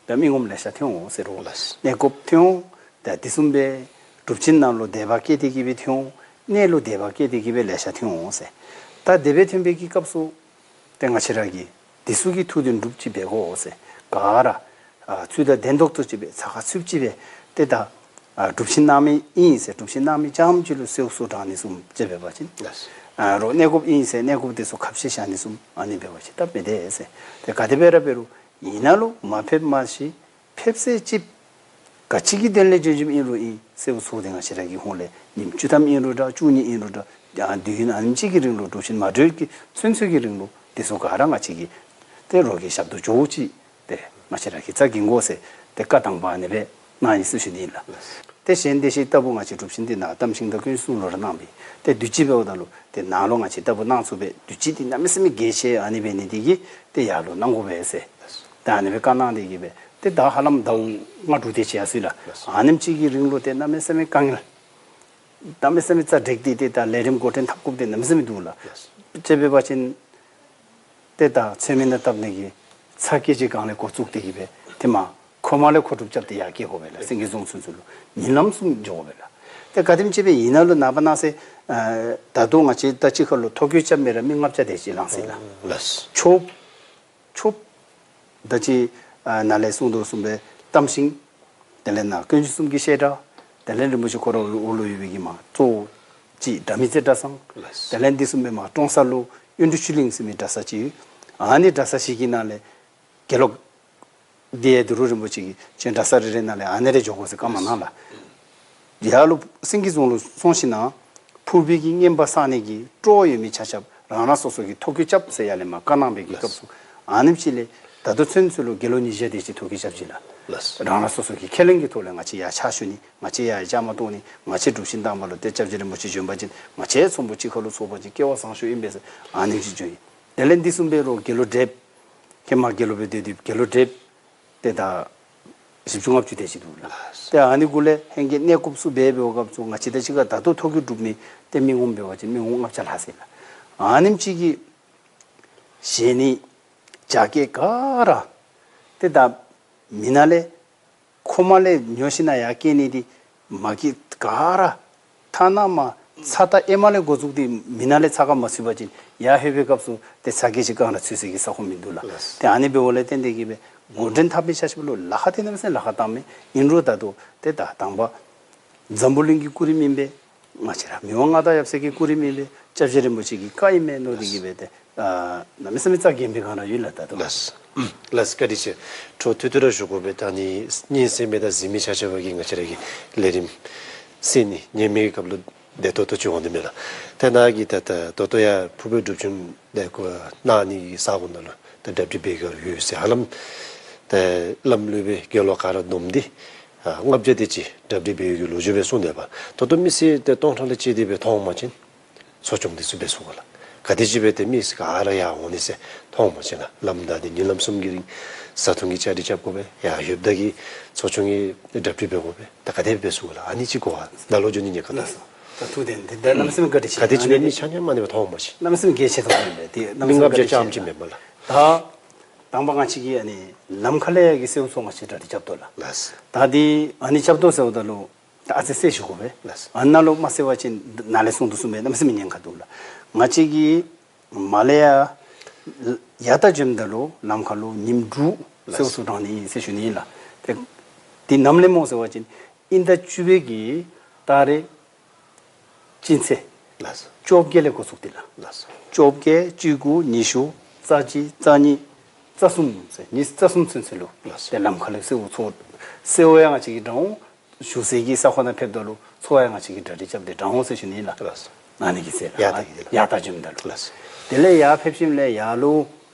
ད་མི་ངོམ་ལེ་ཤ་ཐོན་འོང་ཟེར་རོ། ལགས། གནས་སྐབས་ཐོན་འོང་། ད་དེ་བཟུམ་སྦེ་སྒྲུབ་ཆེན་ནང་ལུ་དད་པ་སྐྱེས་ཏེ་གི་སྦེ་ཐོན་འོང་། གནས་ལུ་དད་པ་སྐྱེས་ཏེ་གི་སྦེ་ལེ་ཤ་ཐོན་འོང་ཟེར། ད་དེ་སྦེ་ཐོན་པའི་གི་སྐབས་སུ་ཏེ་ང་བཅས་ར་གིས་དེ་ཚུ་གི་ཐུགས་དོན་སྒྲུབ་ཅིག་འབད་དགོ་ཟེར། ག་ར་ཨ་ཚུལ་དང་ལྡན་ཏོག་ཏོ་ཅིག་སྦེ་ཚ་ཁ་ཚུདཔ་ཅིག་སྦེ་ཏེ་ད་ཨ་སྒྲུབ་ཆེན་གནང་མི་ཨིན་ཟེར་སྒྲུབ་ཆེན་གནང་མི་རྐྱངམ་ཅིག་ལུ་གསོལཝ་གསོལཝ་དྲང་ནི་བཟུམ་ཅིག་འབད་བ་ཅིན། ལགས། ཨ་རོགས་གནས་སྐབས་ཨིན་ཟེར་གནས་སྐབས་དེ་ཚུ་ཁ་བཤད་བཞག་ནི་བཟུམ་ཨ་ནི་འབད་བ་ཅིན་ད་མི་བདེ་ཟེར། ཏེ་ག་དེ་སྦེ་ར་འབད་རུང་ཨིན་ན་ལུ་མ་ཕེབས་མ་གཞི་ཕེབས་ཚེ་ཅིག་ག་ཅི་གི་དོན་ལས་བྱོན་བྱོནམ་ཨིན་རུང་ཨིན། གསོལཝ་གསོལཝ་དེ་ང་བཅས་ར་གི་ཧོངས་ལས་ཉིནམ་བཅུ་ཐམ་ཨིན་རུང་འདྲ་བཅུ་གཉིས་ཨིན་རུང་འདྲ་ཡང་དུས་ཡུན་ཨ་ནེམ་ཅིག་གི་རིང་ལུ་སྒྲུབ་ཆེན་མ་གྲོལ་གྱི་ཚུན་ཚོད་ཀྱི་རིང་ལུ་དེ་ཚུ་ག་ར་ང་བཅས་ཀྱིས་ཏེ་རོགས་ཀྱི་ཞབས་ཏོག་འགྱོཝ་ཅིག་ཏེ་ང་བཅས་ར་གིས་རྩ་འགེངས་དགོ་ཟེར་ཏེ་བཀའ་དང་པ་ཨ་ནི་སྦེ་གནང་ཡི་ཟེར་ཞུ་ནི་ཨིན་ལགས། ཏེ་གཞན་དེ་ཅིག་ལྟ་བུ་ང་བཅས་སྒྲུབ་ཆེན་འདི་ནཱ་གཏམ་ཤིང་དང་དཀོན་མཆོག་གསུམ་ལུ་ར་གནང་པས། ཏེ་དུས་ཅི་འབདཝ་ད་ལུ་ཏེ་ནཱ་ལུ་ང་བཅས་ལྟ་བུ་གནང་ཚུགས་པས། དུས་ཅི་འདི་གནམ་མེད་ས་མེད་གལ་ཆེ་ཨ་ནི་འབད་ནི་དེ་གིས་ཏེ་ཡར་ལུ་གནང་དགོ་པས་ཟེར། ཏེ་ཨ་ནི་སྦེ་བཀའ་གནང་སྟེ་གི་སྦེ་ཏེ་ད་ཧ་ལམ་ཟླཝ་ལྔ་དྲུག་དེ་ཅིག་ཡར་སོང་ཡི་ལགས། ཨ་ནེམ་ཅིག་གི་རིང་ལུ་ཏེ་གནམ་མེད་ས་མེད་དཀའ་ངལ་གནམ་མེད་ས་མེད་རྩ་འགྲིག་སྟེ་ཏེ་ད་ལས་རིམ་འགོ་འདྲེན་འཐབ་དགོཔ་འདི་གནམ་མེད་ས་མེད་འདུག་ལགས། ཅིག་འབད་བ་ཅིན་ཏེ་ད་ཚོད་མི་ནང་བཏབ་ནི་གི་ཚ་གྱང་ཅིག་སྒང་ལས་འགོ་བཙུགས་ཏེ་གི་སྦེ་ཏེ་མར་མཁོ་མ་ལས་མཁོ་སྒྲུབ་རྐྱབ་སྟེ་ཡར་བསྐྱལ་དགོ་པས་ལགས། སེང་གེ་རྫོང་ཚུན་ཚོད་ལུ་ཉིན་ལམ་གསུམ་འགྱོ་དགོ་པས་ལགས། ཏེ་ག་དེམ་ཅིག་སྦེ་ཨིན་ན་ལུ་ནངས་པ་གནངས་ཚེ་ཨ་ད་ལྟོ་ང་བཅས་ད་ཅི་ཁ་ལུ་ཐོ་བཀོད་རྐྱབ་མི་ར་མི་ལྔ་བརྒྱ་དེ་ཅིག་ལང་སོ་ཡི་ལགས། ལགས། ཆོག་ཆོག་ད་ཅི་ཨ་ནཱ་ལས་གསུངས་དོ་བཟུམ་སྦེ་གཏམ་ཤིང་དེ་ལས་ནཱ་དཀོན་མཆོག་གསུམ་གྱི་བཤད་གྲྭ་དེ་ལས་རིན་པོ་ཆེ་ཁོ་ར་འོག་ལུ་ཡོད་པའི་གི་མར་གཙོ་བོ་ཅིག་དགྲ་མེད་རྩེ་གྲྭ་ཚང་། ལགས། དེ་ལས་འདི་བཟུམ་སྦེ་མར་ཀྲོང་གསར་ལུ་གཡུང་དྲུང་ཆོས་གླིང་ཟེར་མི་གྲྭ་ས་ཅིག་ཡོད། ཨ་ནི་གྲྭ་ས་ཅིག་གི་ནང་ལས་དགེ་སློང་དེ་ཡང་དུ་རུ་རིན་པོ་ཆེ་གིས་ཁྱེད་གྲྭ་ས་རེ་རེ་ནང་ལས་ཨ་ནི་རེ་འགྱོ་དགོ་ཟེར་བཀའ་མ་གནང་ལགས། ཡར་ལུ་སེང་གེ་རྫོང་ལུ་སོང་ཞིནམ་ཕུར་པའི་གི་རྔན་པ་བསག་ནི་གི་སྤྲོ་བ་ཡོད་མི་ཆ་ཁྱབ་རང་རང་སོ་སོ་གིས་ཐོ་བཀོད་རྐྱབ་ཟེར་ཡར་ལས་མར་བཀའ་གནང་བའི་གི་སྐབས་སུ་ཨ་ནེམ་ཅིག་ལས་ད་ལྟོ་ཚུན་ཚོད་ལུ་དགེ་སློང་ཉིས་བརྒྱ་དེ་ཅིག་ཐོ་བཀོད་རྐྱབ་ཅི་ལགས། ལགས། རང་རང་སོ་སོ་གི་ཁས་ལེན་གྱི་ཐོག་ལས་ང་བཅས་ཡར་ཕྱག་ཞུ་ནི་ང་བཅས་ཡར་བཅའ་མར་གཏོགས་ནི་ང་བཅས་སྒྲུབ་ཆེན་བཏང་བ་ལུ་ཏེ་སྐྱབས་རྗེ་རིན་པོ་ཆེ་བྱོན་པ་ཅིན་ང་བཅས་ཚོམ་བུ་གཅིག་ཁ་ལུ་ཚོགས་པ་ཅིན་སྐལ་བ་བཟང་ཤོས་ཨིན་པས་ཟེར་ཨ་ནེམ་ཅིག་བྱོན་ཡི། དེ་ལས་འདི་བཟུམ་སྦེ་རོགས་དགེ་སློང་བགྲེསཔ་ཧེ་མ་དགེ་སློང་སྦེ་སྡོད་དེ་དགེ་སློང་བགྲེསཔ་ཏེ་ད་བཞི་བཅུ་ལྔ་བཅུ་དེ་ཅིག་འདུག་ལགས། ཏེ་ཨ་ནི་གུ་ལས་ཧེང་གི་གནས་སྐབས་སུ་འབད་འབདཝ་སྐབས་སུ་ང་བཅས་དང་གཅིག་ཁར་ད་ལྟོ་ཐོ་བཀོད་གྲུབ་མི་ཏེ་མི་ངོམ་འབད་བ་ཅིན་མི་ངོམ་ལྔ་བརྒྱ་ལྷག་ཟེར་ལགས། ཨ་ནེམ་ཅིག་གི་བཞེས་ནི་རྒྱ་སྐྱེད་ག་ར་ཏེ་ད་མི་ནང་ལས་མཁོ་མ་ལས་ཉོ་ཞིནམ་ཡར་བསྐྱལ་ནི་འདི་མ་གི་ག་ར་ཐ་ན་མར་ཚ་ད་ཨེ་མ་ལས་འགོ་བཙུགས་ཏེ་མི་ནང་ལས་ཚ་ཁ་མ་ཚུད་པ་ཅིན་ཡར་ལྷོད་པའི་སྐབས་སུ་ཏེ་ཚ་གྱང་ཅིག་སྒང་ར་ཚུད་སའི་གི་ས་ཁོངས་མིན་འདུག་ལགས། ལགས། ཏེ་ཨ་ནི་འབདཝ་ལས་བརྟེན་ཏེ་གི་སྦེ་འགོ་འདྲེན་འཐབ་མི་ཆ་ཁྱབ་ལུ་ལཱ་ཁག་འདི་གནམ་མེད་ས་མེད་ལཱ་ཁག་བཏང་མི་ཨིན་རུང་ད་ལྟོ་ཏེ་ད་དང་པ་འཛམ་བུ་གླིང་གི་སྐུ་རིམ་ཨིན་པས། ང་བཅས་ར་མི་དབང་མངའ་བདག་ཡབ་སྲས་ཀྱི་སྐུ་རིམ་ཨིན་པས། སྐྱབས་རྗེ་རིན་པོ་ཆེ་གི་བཀའ་ཨིན་མས་མནོ་སྟེ་གི་སྦེ་ཏེ་ཨ་གནམ་མེད་ས་མེད་རྩ་འགེངས་པའི་སྒང་ར་ཡོད་ལགས་ད་ལྟོ། ལགས། ལགས་བཀའ་དྲིན་ཆེ། འཕྲོ་མཐུད་དེ་ར་ཞུ་དགོ་པས། ད་ནི་སྙན་གསན་མི་དང་གཟིགས་མི་ཆ་ཁྱབ་ཀྱིས་ང་བཅས་ར་གི་ལས་རིམ་གསན་ནི་ཉན་མི་གི་སྐབས་ལུ་བདེ་ཏོག་ཏོ་ཅིག་འོང་ནི་མས་ལགས། ཏེ་ནཱ་གི་ད་ད་ད་ལྟོ་ཡང་ཕུར་པའི་སྒྲུབ་ཆེན་དེ་ཁོ་གནང་ནི་གི་ས་གོ་ནང་ལུ་ད་གྲ་སྒྲིག་འབད་ག་ར་ཡོད་ཟེར་ཧ་ལམ་ཏེ་བླམ་སློབ་དཔོན་དགེ་སློང་ག་ར་བསྡོམས་ཏེ་ཨ་ལྔ་བརྒྱ་དེ་ཅིག་གྲ་སྒྲིག་འབད་ཡོད་གི་ལོ་རྒྱུས་སྦེ་གསུངས་དེས་པ། ད་ལྟོ་མི་སེར་ཏེ་སྟོང་ཕྲག་ལས་བཅད་དེ་སྦེ་མཐོང་པ་ཅིན་ཚོགས་ཆུང་འདི་ཚུ་འབད་ཚུགས་ག་ལགས། ག་དེ་ཅིག་སྦེ་ཏེ་མི་སེར་ག་ར་ཡར་འོང་ནི་ཟེར་མཐོང་པ་ཅིན་ལགས། ལམ་བདའ་སྟེ་ཉིན་ལམ་གསུམ་གྱི་རིང་བཟའ་འཐུང་གི་བཅའ་སྒྲིག་རྐྱབ་དགོ་པས། ཡར་ལྷོདཔ་ད་གི་ཚོགས་ཆུང་གི་གྲ་སྒྲིག་འབད་དགོ་པས། ད་ག་དེ་འབད་ཚུགས་ག་ལགས། ཨ་ནི་ཅིག་གོ་བ་ད་ལོ་རྒྱུས་ནི་ཉེ་ག་ད། ད་ཐུགས་དེ་འདི་ད་གནམ་མེད་ས་མེད་བཀའ་དྲིན་ཆེ། ག་དེ་ཅིག་སྦེ་མི་ཆ་མཉམ་མ་ནི་སྦེ་མཐོང་པ་ཅིན་གནམ་མེད་ས་མེད་གལ་ཆེ་ཐོག་ཨིན་པས། ཏེ་གནམ་མེད་ས་མེད་བཀའ་དྲིན་ཆེ་ལགས། མི་ལྔ་བརྒྱ་ཙམ་ཅིག་མེན་པ་ལགས། ད་དང་པ་ང་བཅས་ཀྱིས་ཨ་ནི་ལམ་ཁ་ལས་ཡར་གྱི་གསོལཝ་ཚོགས་ང་བཅས་གྲ་སྒྲིག་རྐྱབ་དོ་ལགས། ལགས། ད་འདི་ཨ་ནི་རྐྱབ་དོ་ཟེརཝ་ད་ལུ་ད་ཨ་ཙི་གསལ་ཞུ་དགོ་པས། ལགས། ཨ་ནཱ་ལུ་མ་གསལ་བ་ཅིན་ནཱ་ལས་གསུངས་དོ་བཟུམ་སྦེ་གནམ་མེད་ས་མེད་ཉེན་ཁ་འདུག་ལགས། ང་བཅས་ཀྱིས་མར་ལས་ཡར་ཡར་ད་བྱོནམ་ད་ལུ་ལམ་ཁ་ལུ་ཉིནམ་དྲུག་ལགས། གསོལཝ་ཚོགས་དྲང་ནི་ཨིན་ཟེར་ཞུ་ནི་ཨིན་ལགས། ཏེ་འདི་ནམ་ལས་སྨོ་ཟེར་བ་ཅིན་དབྱིན་ཟླ་བཅུ་པའི་གི་ཏ་རིག་གཅིག་ཚེས་ལགས། བཅོ་བརྒྱད་ལས་འགོ་བཙུགས་ཏེ་ལགས། ལགས། བཅོ་བརྒྱད་བཅུ་དགུ་ཉི་ཤུ་རྩ་གཅིག་རྩ་གཉིས་རྩ་གསུམ་ཟེར་ཉིནམ་རྩ་གསུམ་ཚུན་ཚོད་ལུ་ལགས། ཏེ་ལམ་ཁ་ལུ་གསོལཝ་ཚོགས་གསོལཝ་ཡང་ང་བཅས་ཀྱིས་དྲང་འོང་། བཞུགས་སའི་གི་ས་ཁོངས་ནང་ཕེབས་ད་ལུ་ཚོགས་ཡང་ང་བཅས་ཀྱིས་གྲ་སྒྲིག་རྐྱབ་སྟེ་དྲང་འོང་ཟེར་ཞུ་ནི་ལགས། ལགས། ཨ་ནི་གི་ཟེར་ཡར་ད་གི་ལགས། ཡར་ད་བྱོནམ་ད་ལུ། ལགས། དེ་ལས་ཡར་ཕེབས་ཞིནམ་ལས་ཡར་ལུ་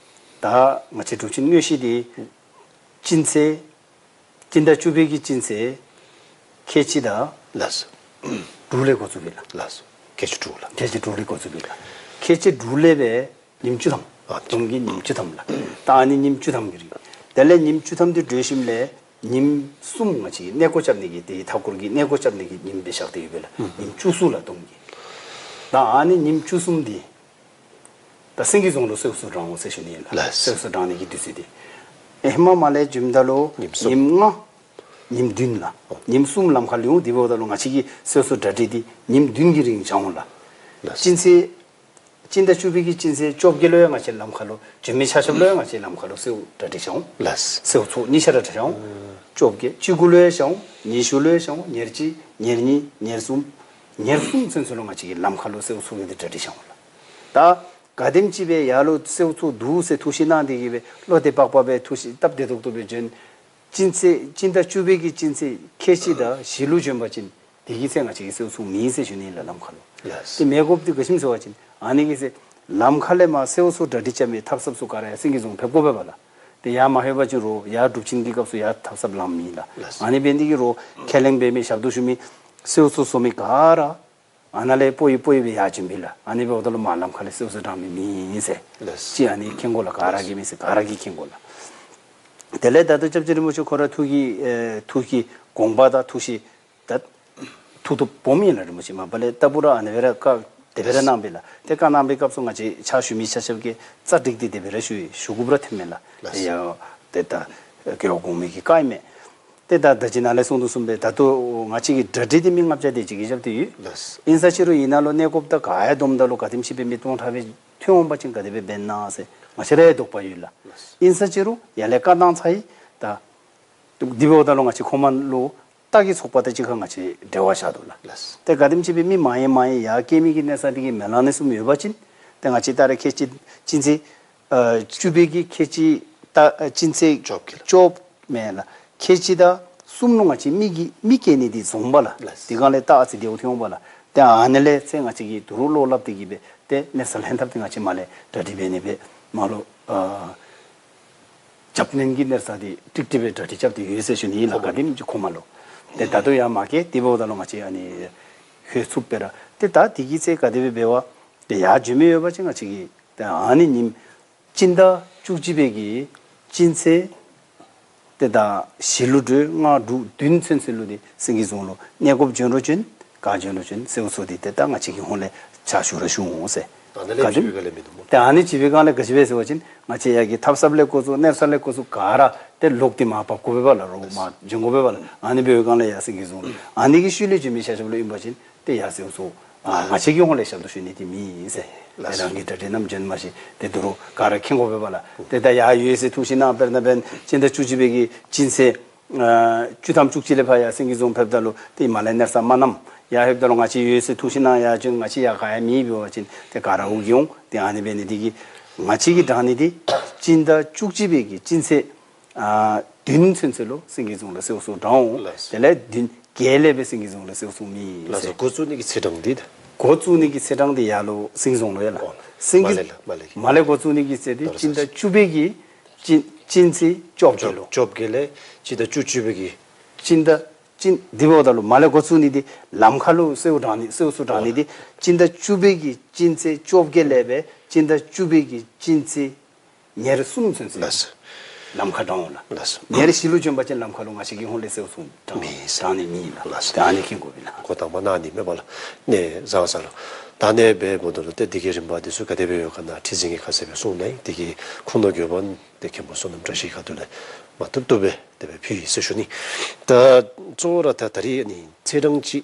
ད་ང་བཅས་སྒྲུབ་ཆེན་དངོས་གཞི་འདི་གཅིག་ཚེས་དབྱིན་ཟླ་བཅུ་པའི་གི་གཅིག་ཚེས་ཁལ་གཅིག་དང་ལགས། དྲུག་ལས་འགོ་བཙུགས་པས་ལགས། ལགས། ཁལ་གཅིག་དྲུག་ལགས། ཁལ་གཅིག་དྲུག་ལས་འགོ་བཙུགས་པས་ལགས། ཁལ་གཅིག་དྲུག་ལས་སྦེ་ཉིནམ་བཅུ་ཐམ། ཨ་ཏེ་གི་ཉིནམ་བཅུ་ཐམ་ལགས། ད་ཨ་ནི་ཉིནམ་བཅུ་ཐམ་གྱི་རིང་། དེ་ལས་ཉིནམ་བཅུ་ཐམ་འདི་གྲོལ་ཞིནམ་ལས་ཉིནམ་གསུམ་ང་བཅས་ཀྱིས་གནས་སྐོར་རྐྱབ་ནི་གི་ཏེ་མཐའ་འཁོར་གྱི་གནས་སྐོར་རྐྱབ་ནི་གི་ཉིནམ་སྦེ་བཞག་སྟེ་ཡོད་པས་ལགས། ཉིནམ་བཅུ་གསུམ་ལགས་སྟོང་གི། ད་ཨ་ནི་ཉིནམ་བཅུ་གསུམ་འདི་ད་སེང་གེ་རྫོང་ལུ་གསོལཝ་ཚོགས་དྲང་འོང་ཟེར་ཞུ་ནི་ལགས། ལགས། གསོལཝ་ཚོགས་དྲང་ནི་གི་དུས་ཚོད་འདི། ཧེ་མ་མར་ལས་བྱོནམ་ད་ལུ་ཉིནམ་གསུམ། ཉིནམ་ལྔ། ཉིནམ་བདུན་ལགས། ཨོ། ཉིནམ་གསུམ་ལམ་ཁར་ལུ་འོང་། དེ་འབདཝ་ད་ལུ་ང་བཅས་ཀྱི་གསོལ་ཚོགས་གྲ་སྒྲིག་འདི་ཉིནམ་བདུན་གྱི་རིང་བྱ་འོང་ལགས། ལགས། སྤྱན་ཆབ། སྤྱི་ཟླ་བཅུ་པའི་གི་སྤྱི་ཚེས་བཅོ་བརྒྱད་ལུ་ཡང་ང་བཅས་ལམ་ཁར་ལུ་བྱོན་མི་ཆ་ཁྱབ་ལུ་ཡང་ང་བཅས་ལམ་ཁར་ལུ་གསོལཝ་གྲ་སྒྲིག་བྱ་འོང་། ལགས། གསོལ་ཚོགས་གཉིས་ཆ་ར་བྱ་འོང་། བཅོ་བརྒྱད་བཅུ་དགུ་ལུ་ཡང་བྱ་འོང་། ཉི་ཤུ་ལུ་ཡང་བྱ་འོང་། ཉེར་གཅིག་ཉེར་གཉིས་ཉེར་གསུམ། ཉེར་གསུམ་ཚུན་ཚོད་ལུ་ང་བཅས་ཀྱིས་ལམ་ཁར་ལུ་གསོལ་ཚོགས་ཀྱི་འདི་གྲ་སྒྲིག་བྱ་འོང་ལགས། ད་ག་དེམ་ཅིག་སྦེ་ཡར་ལུ་གསོལ་ཚོགས་འདུག་ཟེར་ཐུགས་བཞེད་གནང་སྟེ་གིས་སྦེ་བློ་བདེ་བག་ཕེབས་སྦེ་ཐུགས་བཞེད་སྟབས་བདེ་ཏོག་ཏོ་སྦེ་བྱོན། སྤྱི་ཚེས་སྤྱི་ཟླ་བཅུ་པའི་གི་སྤྱི་ཚེས་ཁལ་གཅིག་དང་བཞི་ལུ་བྱོན་པ་ཅིན་དེ་གི་ཚེ་ང་བཅས་ཀྱིས་གསོལ་ཚོགས་མེད་ཟེར་ཞུ་ནི་ལགས་ལམ་ཁར་ལུ། ལགས། དེ་མེད་དགོཔ་འདི་ག་ཅི་སྨོ་ཟེར་བ་ཅིན་ཨ་ནི་གི་ཚེ་ལམ་ཁར་ལས་མར་གསོལ་ཚོགས་གྲ་སྒྲིག་རྐྱབ་མི་ཐབས་ཟབ་ཚུ་ག་ར་ཡར་སེང་གེ་རྫོང་ཕེབས་དགོ་པས་པ་ལགས། དེ་ཡར་མ་ལྷོད་པ་ཅིན་རོགས་ཡར་སྒྲུབ་ཆེན་གྱི་སྐབས་སུ་ཡར་ཐབས་ཟབ་ལམ་མེད་ལགས། ལགས། ཨ་ནི་འབད་ནི་དེ་གིས་རོགས་ཁས་ལེན་འབད་མི་ཞབས་ཏོག་ཞུ་མི་གསོལ་ཚོགས་བཟོ་མི་ག་ར་ཨ་ནཱ་ལས་སྤོ་ཡི་སྤོ་ཡི་སྦེ་ཡར་བྱོན་པས་ལགས། ཨ་ནི་འབདཝ་ད་ལུ་མར་ལམ་ཁར་ལས་གསོལ་ཚོགས་དྲང་མི་མེད་ཟེར། ལགས། ཅིག་ཨ་ནི་མཁྱེན་དགོ་ལགས། ག་ར་གིས་མེད་ཟེར་ག་ར་གིས་མཁྱེན་དགོ་ལགས། དེ་ལས་ད་ལྟོ་སྐྱབས་རྗེ་རིན་པོ་ཆེ་ཁོ་ར་ཐུགས་ཀྱི་ཨེ་ཐུགས་ཀྱི་དགོངས་པ་དང་ཐུགས་བཞེད་ད་ཐུགས་ཐུགས་སྦོམ་ཨིན་ལགས། རིན་པོ་ཆེ་མ་པ་ལས་ལྟ་བུ་ར་ཨ་ནི་སྦེ་ར་བཀའ་དེ་སྦེ་ར་གནང་པས་ལགས། དེ་བཀའ་གནང་པའི་སྐབས་སུ་ང་བཅས་ཕྱག་ཞུ་མི་ཆ་ཁྱབ་ཀྱིས་རྩ་སྒྲིག་སྟེ་དེ་སྦེ་ར་ཞུ་ཡི། ཞུ་དགོཔ་ར་ཐོནམ་མས་ལགས། ལགས། དེ་ཡང་དེ་ད་རྒྱལ་བ་གོང་མའི་གི་བཀའ་ཨིན་མས། ཏེ་ད་ད་ཅི་ནཱ་ལས་གསུངས་དོ་བཟུམ་སྦེ་ད་ལྟོ་ང་བཅས་ཀྱི་གྲ་སྒྲིག་འདི་མི་ལྔ་བརྒྱ་དེ་ཅིག་གིས་རྐྱབ་སྟེ་ཡོད། ལགས། ཨིན་ས་ཅི་རུང་ཨ་ནཱ་ལུ་གནས་སྐབས་དང་ག་ཡང་བསྡོམས་ད་ལུ་ག་དེམ་ཅིག་སྦེ་མི་སྟོང་ཕྲག་སྦེ་ཐོན་འོང་པ་ཅིན་ག་དེ་སྦེ་འབད་ན་ཟེར་ང་བཅས་ར་ཡང་དོགས་པ་ཡོད་ལགས། ལགས། ཨིན་ས་ཅི་རུང་ཡར་ལས་བཀའ་གནང་ཚར་ཡི། ད་འདི་འབདཝ་ད་ལུ་ང་བཅས་ཁོ་མ་ལུ་རྟ་གི་ཚོགས་པ་དང་གཅིག་ཁར་ང་བཅས་འབྲེལ་བ་བཞག་དོ་ལགས། ལགས། ཏེ་ག་དེམ་ཅིག་སྦེ་མི་མང་ཡི་མང་ཡི་ཡར་སྐྱེལ་མི་གི་གནས་ས་འདི་གིས་མེ་ལང་ནི་བཟུམ་ཡོད་པ་ཅིན་ཏེ་ང་བཅས་ད་རེས་ཁལ་གཅིག་ཅིན་ཚེ་ཨ་བཅུ་པའི་གི་ཁལ་གཅིག་ད་ཨ་ཅིན་ཚེས་བཅོ་བརྒྱད་ལུ། བཅོ་བརྒྱད་མེན་ལགས། ཁལ་གཅིག་དང་གསུམ་ལུ་ང་བཅས་མི་གི་མི་སྐྱེལ་ནི་འདི་བཟུམ་སྦེ་ལགས། ལགས། དེ་སྒང་ལས་ད་ཨ་ཙི་བདེཝ་ཐོན་འོང་པས་ལགས། ཏེ་ཨ་ནི་ལས་ཚེ་ང་བཅས་ཀྱིས་དོ་རུང་བློ་སླབ་སྟེ་གིས་སྦེ་ཏེ་གནས་ས་ལྷན་ཐབས་འདི་ང་བཅས་མར་ལས་གྲ་སྒྲིག་འབད་ནི་སྦེ་མར་ལུ་ཨ་རྒྱབ་སྣོན་གྱི་གནས་ས་འདི་ཀྲིག་ཀྲི་སྦེ་གྲ་སྒྲིག་རྐྱབ་སྟེ་ཡོད་ཟེར་ཞུ་ནི་ཨིན་ལགས། ཁོ་མ་ག་དེམ་ཅིག་ཁོ་མ་ལུ། ཏེ་ད་ལྟོ་ཡར་མ་སྐྱེལ་དེ་འབདཝ་ད་ལུ་ང་བཅས་ཨ་ནི་ལྷོད་ཚུགསཔ་སྦེ་ར་ཏེ་ད་དེ་གི་ཚེ་ག་དེ་སྦེ་འབད་བ། ཏེ་ཡར་བྱོན་མི་ཡོད་པ་ཅིན་ང་བཅས་ཀྱིས་ཏེ་ཨ་ནི་ཉིནམ་སྤྱི་ཟླ་བཅུ་གཅིག་པའི་གི་སྤྱི་ཚེས་ཏེ་ད་བཞི་ལུ་འགྱོ་ལྔ་དྲུག་བདུན་ཚུན་ཚོད་ལུ་ཏེ་སེང་གེ་རྫོང་ལུ་གནས་སྐབས་བྱོན་རུང་བྱོན་ག་བྱོན་རུང་བྱོན་གསོལ་ཚོགས་འདི་ཏེ་ད་ང་བཅས་ཀྱི་ཧོངས་ལས་ཕྱག་ཞུ་ར་ཞུ་འོང་ཟེར། ཨ་ནཱ་ལས་ག་དེམ་བྱོན་པའི་སྒང་ལས་མི་འདུག་སྨོ། ཏེ་ཨ་ནི་བྱོན་པའི་སྒང་ལས་ག་ཅི་སྦེ་ཟེར་བ་ཅིན་ང་བཅས་ཡར་གྱི་ཐབས་ཟབ་ལས་འགོ་བཙུགས་གནས་ས་ལས་འགོ་བཙུགས་ག་ར་ཏེ་ལོག་སྟེ་མར་བབས་དགོ་པས་པ་ལགས། རོགས་མར་བྱོན་དགོ་པས་པ་ལགས། ཨ་ནི་འབད་བའི་སྒང་ལས་ཡར་སེང་གེ་རྫོང་ལུ་ཨ་ནི་གི་ཤུལ་ལས་བྱོན་མི་ཆ་ཁྱབ་ལུ་ཨིན་པ་ཅིན་ཏེ་ཡར་གསོལ་ཚོགས་ཨ་ང་བཅས་ཀྱི་ཧོངས་ལས་ཞབས་ཏོག་ཞུ་ནི་འདི་མེད་ཟེར། ལགས། རང་གི་གྲ་སྒྲིག་རྣམས་བྱོན་མ་ཤེས། ཏེ་དོ་རུང་ག་ར་མཁྱེན་དགོ་པས་པ་ལགས། ཏེ་ད་ཡར་ཡོད་ཟེར་ཐུགས་བཞེད་གནང་། དཔེར་ན་འབདན་སྤྱི་ཟླ་བཅུ་གཅིག་པའི་གི་སྤྱི་ཚེས་ཨ་བཅུ་ཐམ་བཅུ་གཅིག་ལས་ཕར་ཡར་སེང་གེ་རྫོང་ཕེབས་ད་ལུ་ཏེ་མར་ལས་གནས་ས་མ་གནངམ། ཡར་ལྷོདཔ་ད་ལུ་ང་བཅས་ཡོད་ཟེར་ཐུགས་བཞེད་གནང་ཡར་བྱོན། ང་བཅས་ཡར་ག་ཡང་མེད་འབད་བ་ཅིན་ཏེ་ག་ར་འུ་གིས་འོང་། ཏེ་ཨ་ནི་འབད་ནི་འདི་གིས་ང་བཅས་ཀྱིས་དྲང་ནི་འདི་སྤྱི་ཟླ་བཅུ་གཅིག་པའི་གི་སྤྱི་ཚེས་ཨ་བདུན་ཚུན་ཚོད་ལུ་སེང་གེ་རྫོང་ལུ་གསོལ་ཚོགས་དྲང་འོང་། ལགས། དེ་ལས་བདུན་བརྒྱད་ལས་སྦེ་སེང་གེ་རྫོང་ལུ་གསོལ་ཚོགས་མེད་ལགས་ཟེར། སོ་འགོ་བཙུགས་ནི་གི་ཚེས་གྲངས་འདི་ད། འགོ་བཙུགས་ནི་གི་ཚེས་གྲངས་འདི་ཡར་ལུ་སེང་གེ་རྫོང་ལུ་ཡོད་ལགས། ཨོ། སེང་གེ་མར་ལས་ལགས། མར་ལས་ཀྱི་མར་ལས་འགོ་བཙུགས་ནི་གི་ཚེས་འདི་ད་རུང་སྤྱི་ཟླ་བཅུ་པའི་གི་སྤྱི་སྤྱི་ཚེས་བཅོ་བརྒྱད་ལུ། བཅོ་བརྒྱད་ལས་སྤྱི་ཟླ་བཅུ་གཅིག་པའི་གི་སྤྱི་ཟླ་སྤྱི་འདི་འབདཝ་ད་ལུ་མར་ལས་འགོ་བཙུགས་ནི་འདི་ལམ་ཁ་ལུ་གསོལ་དྲང་ནི་གསོལ་ཚོགས་དྲང་ནི་འདི་སྤྱི་ཟླ་བཅུ་པའི་གི་སྤྱི་ཚེས་བཅོ་བརྒྱད་ལས་སྦེ་སྤྱི་ཟླ་བཅུ་པའི་གི་སྤྱི་ཚེས་ཉེར་གསུམ་ཚུན་ཚོད་ལགས། ལམ་ཁར་དྲང་འོང་ལགས། ལགས། ཉེར་བཞི་ལུ་བྱོན་པ་ཅིན་ལམ་ཁ་ལུ་ང་བཅས་ཀྱི་ཧོངས་ལས་གསོལ་ཚོགས་དྲང་མེད། དྲང་ནི་མེད་ལགས། ལགས། ད་ཨ་ནི་མཁྱེན་དགོ་པས་ལགས། གོ་དང་པ་གནང་ནི་མེད་པ་ལགས། ནེ་བཟང་ས་ལུ། ད་ནེ་འབདཝ་ད་ལུ་ཏེ་འདི་གི་རིམ་པ་འདི་ཚུ་ག་དེ་སྦེ་ཡོད་ག་ནཱ་ཁྲི་འཛིན་གྱིས་ཁ་གསལ་སྦེ་གསུངས་ནུག། འདི་གི་ཁུངས་དང་དགོས་པ་ཏེ་མཁན་པོ་བསོད་ནམས་བཀྲ་ཤིས་ཁ་ཐུག་ལས་མ་ཐུབ་ཐུབ་སྦེ་དེ་སྦེ་ཕུལ་ཡི་ཟེར་ཞུ་ནི། ད་གཙོ་བོ་ར་ད་ད་རིས་ཨ་ནི་ཚེས་གྲངས་ཅིག་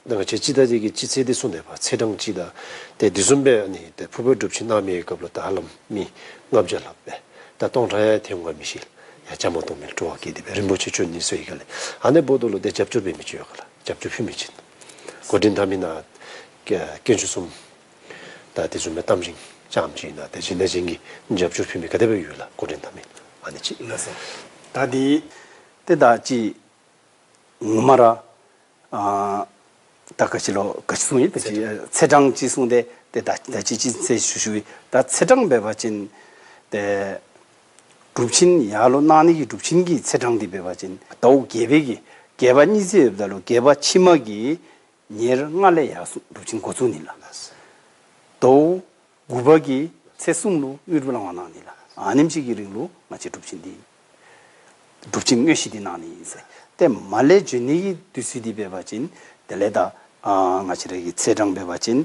ད་ང་བཅས་སྤྱི་ཟླ་འདི་གི་སྤྱི་ཚེས་འདི་གསུངས་ནུག་པ། ཚེས་གྲངས་ཅིག་དང་ཏེ་འདི་བཟུམ་སྦེ་ཨ་ནི་ཏེ་ཕུར་པའི་སྒྲུབ་ཆེན་གནང་མི་གི་སྐབས་ལུ་ད་ཧ་ལམ་མི་ལྔ་བརྒྱ་ལྷགཔ་སྦེ་ད་སྟོང་ཕྲག་ཡང་ཐོན་འོང་ག་མི་ཤེས་ལགས། ཡར་བཅའ་མར་གཏོགས་མི་སྤྲོ་བ་སྐྱེས་ཏེ་སྦེ་རིན་པོ་ཆེ་བྱོན་ནི་ཟེར་ཡི་ག་ལས། ཨ་ནི་འབདཝ་ད་ལུ་ཏེ་རྒྱབ་སྐྱོར་འབད་མི་ཅིག་ཡོད་ག་ལགས། རྒྱབ་སྐྱོར་ཕུལ་མི་ཅིག་འགོ་འདྲེན་འཐབ་མི་ནང་དཀོན་མཆོག་གསུམ་ད་དེ་བཟུམ་སྦེ་རྟ་མགྲིན་རྐྱངམ་ཅིག་ཨིན་ན་ཏེ་གཞན་དང་གཞན་གྱིས་རྒྱབ་སྐྱོར་ཕུལ་མི་ག་དེ་སྦེ་ཡོད་ལགས། འགོ་འདྲེན་འཐབ་མི་ཨ་ནི་ཅིག་ལགས་སོ། ད་འདི་ཏེ་ད་ཅི་ངོ་མ་ར་ཨ་ད་ག་ཅི་ལོ་ག་ཅི་གསུངས་ཡི། ད་ཅི་ཚེས་གྲངས་ཅིག་གསུངས་ཏེ་ཏེ་ད་ད་ཅི་ཅིག་ཟེར་ཞུ་ཞུ་ཡི། ད་ཚེས་གྲངས་འབད་བ་ཅིན་ཏེ་སྒྲུབ་ཆེན་ཡར་ལུ་གནང་ནི་གི་སྒྲུབ་ཆེན་གྱི་ཚེས་གྲངས་འདི་འབད་བ་ཅིན་ཟླཝ་བརྒྱད་པའི་གི་བརྒྱད་པ་གཉིས་ཚེས་ཡོདཔ་ད་ལུ་བརྒྱད་པ་ཕྱི་མ་གི་ཉེར་ལྔ་ལས་ཡར་སོང་སྒྲུབ་ཆེན་འགོ་བཙུགས་ནི་ལགས། ཟླཝ་དགུ་པ་གི་ཚེས་གསུམ་ལུ་དངོས་གྲུབ་བླང་བར་གནང་ནི་ལགས། ཨ་ནེམ་ཅིག་གི་རིང་ལུ་ང་བཅས་སྒྲུབ་ཆེན་འདི་སྒྲུབ་ཆེན་དངོས་གཞི་འདི་གནང་ནི་ཨིན་ཟེར། ཏེ་མར་ལས་བྱོན་ནི་གི་དུས་ཚོད་འདི་འབད་བ་ཅིན་དེ་ལས་ད་ཨ་ང་བཅས་ར་གི་ཚེས་གྲངས་འབད་བ་ཅིན་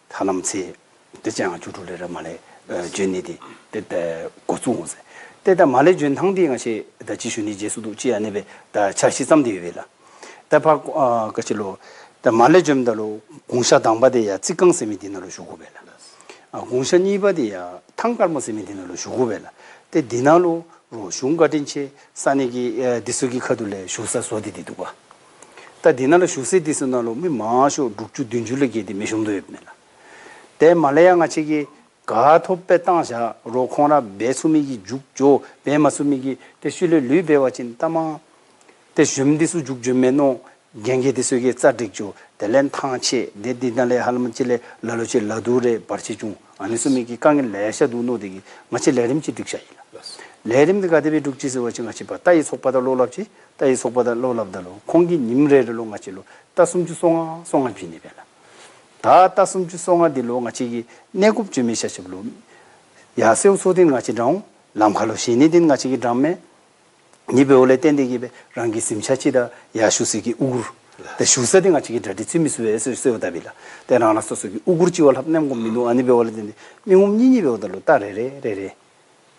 ཧ་ལམ་ཚེས་ཏེ་བཅོ་ལྔ་བཅུ་དྲུག་ལས་ར་མར་ལས་ཨ་བྱོན་ནི་འདི་ཏེ་ཏེ་འགོ་བཙུགས་འོང་ཟེར། ཏེ་ད་མར་ལས་འབྱོན་ཐངས་འདི་ང་བཅས་ད་ཅི་ཞུ་ནི་རྗེས་སུ་འདུག་ཅིག་ཨ་ནི་སྦེ་ད་འཆར་གཞི་བརྩམས་ཏེ་ཡོད་པས་ལགས། ད་ཕར་ཨ་ག་ཅི་ལོ། ད་མར་ལས་འབྱོནམ་ད་ལུ་གུང་ཤ་དང་པ་འདི་ཡར་རྩི་སྒང་ཟེར་མི་འདི་ནང་ལུ་བཞུགས་དགོ་པས་ལགས། ཨ་གུང་ཤ་གཉིས་པ་འདི་ཡར་ཐང་དཀར་མོ་ཟེར་མི་འདི་ནང་ལུ་བཞུགས་དགོ་པས་ལགས། ཏེ་འདི་ནང་ལུ་རོགས་གཞུང་བཀའ་དྲིན་ཆེ་ས་གནས་ཀྱི་ཨེ་འདི་ཚུ་གི་ཁ་ཐུག་ལས་བཞུགས་ས་བཟོ་སྟེ་འདི་འདུག་པ། ད་འདི་ནང་ལུ་བཞུགས་ས་འདི་ཚུ་ནང་ལུ་མི་མང་ཤོས་དྲུག་ཅུ་བདུན་ཅུ་ལས་བརྒལ་ཏེ་མི་ཤོང་དོ་ཡོདཔ་མས་ལགས། ཏེ་མར་ལས་ཡར་ང་བཅས་ཀྱིས་ག་ཐོབ་སྦེ་བཏང་བཞག་རོགས་ཁོང་ར་འབད་ཚུགས་མི་གི་རྒྱུག་འགྱོ། འབད་མ་ཚུགས་མི་གི་ཏེ་ཤུལ་ལས་ལུས་འབད་བ་ཅིན་ད་མ་ཏེ་གཞོནམ་འདི་ཚུ་རྒྱུག་འགྱོཝ་མས་མནོ། རྒན་རྒས་འདི་ཚུ་གིས་རྩ་འགྲིག་འགྱོ། དེ་ལས་ཐང་ཆད། ཏེ་འདི་ནང་ལས་ཧ་ལམ་ཅིག་ལས་ལ་ལུ་ཅིག་ལ་དུག་རེ་བར་ཆད་བྱུང་། ཨ་ནི་ཚུ་མི་གི་དཀའ་ངལ་ལེ་ཤ་འདུག་མནོ་སྟེ་གིས་ང་བཅས་ལས་རིམ་ཅིག་སྒྲིག་བཞག་ཡི་ལགས། ལས་རིམ་འདི་ག་དེ་སྦེ་སྒྲིག་ཅི་ཟེར་བ་ཅིན་ང་བཅས་པ་རྟ་ཡི་ཚོགས་པ་དང་བློ་སླབ་ཅི། རྟ་ཡི་ཚོགས་པ་དང་བློ་སླབ་ད་ལུ་ཁོང་གིས་ཉིནམ་རེ་རེ་ལུ་ང་བཅས་ལུ་རྟ་སུམ་ཅུ་སོ་ལྔ་སོ་ལྔ་བྱིན་ནི་སྦེ་ལགས། ད་རྟ་སུམ་ཅུ་སོ་ལྔ་འདི་ལུ་ང་བཅས་ཀྱིས་གནས་སྐབས་བྱོན་མི་ཤ་ཤབ་ལུ་ཡར་གསོལཝ་འཚོལ་ཏེ་ང་བཅས་འདྲ་འོང་། ལམ་ཁ་ལུ་ཞོན་ནི་འདི་ང་བཅས་ཀྱིས་འདྲཝ་མས། ཨ་ནི་འབདཝ་ལས་བརྟེན་ཏེ་གིས་སྦེ་རང་གི་གཟིམ་ཤག་ཅིག་དང་ཡར་བཞུགས་ས་གི་དབུ་གུར། ཏེ་བཞུགས་ས་འདི་ང་བཅས་ཀྱིས་གྲ་སྒྲིག་ཚུད་མི་ཚུད་པས་ཟེར་ཟེརཝ་ད་འབད་ལགས། ཏེ་རང་རང་སོ་སོ་གི་དབུ་གུར་ཅིག་བ་ལྷགཔ་བསྣམ་དགོཔ་མིན་འདུག། ཨ་ནི་འབདཝ་ལས་བརྟེན་ཏེ་མི་ངོམ་གཉིས་གཉིས་འབདཝ་ད་ལུ་རྟ་རེ་རེ་རེ་རེ་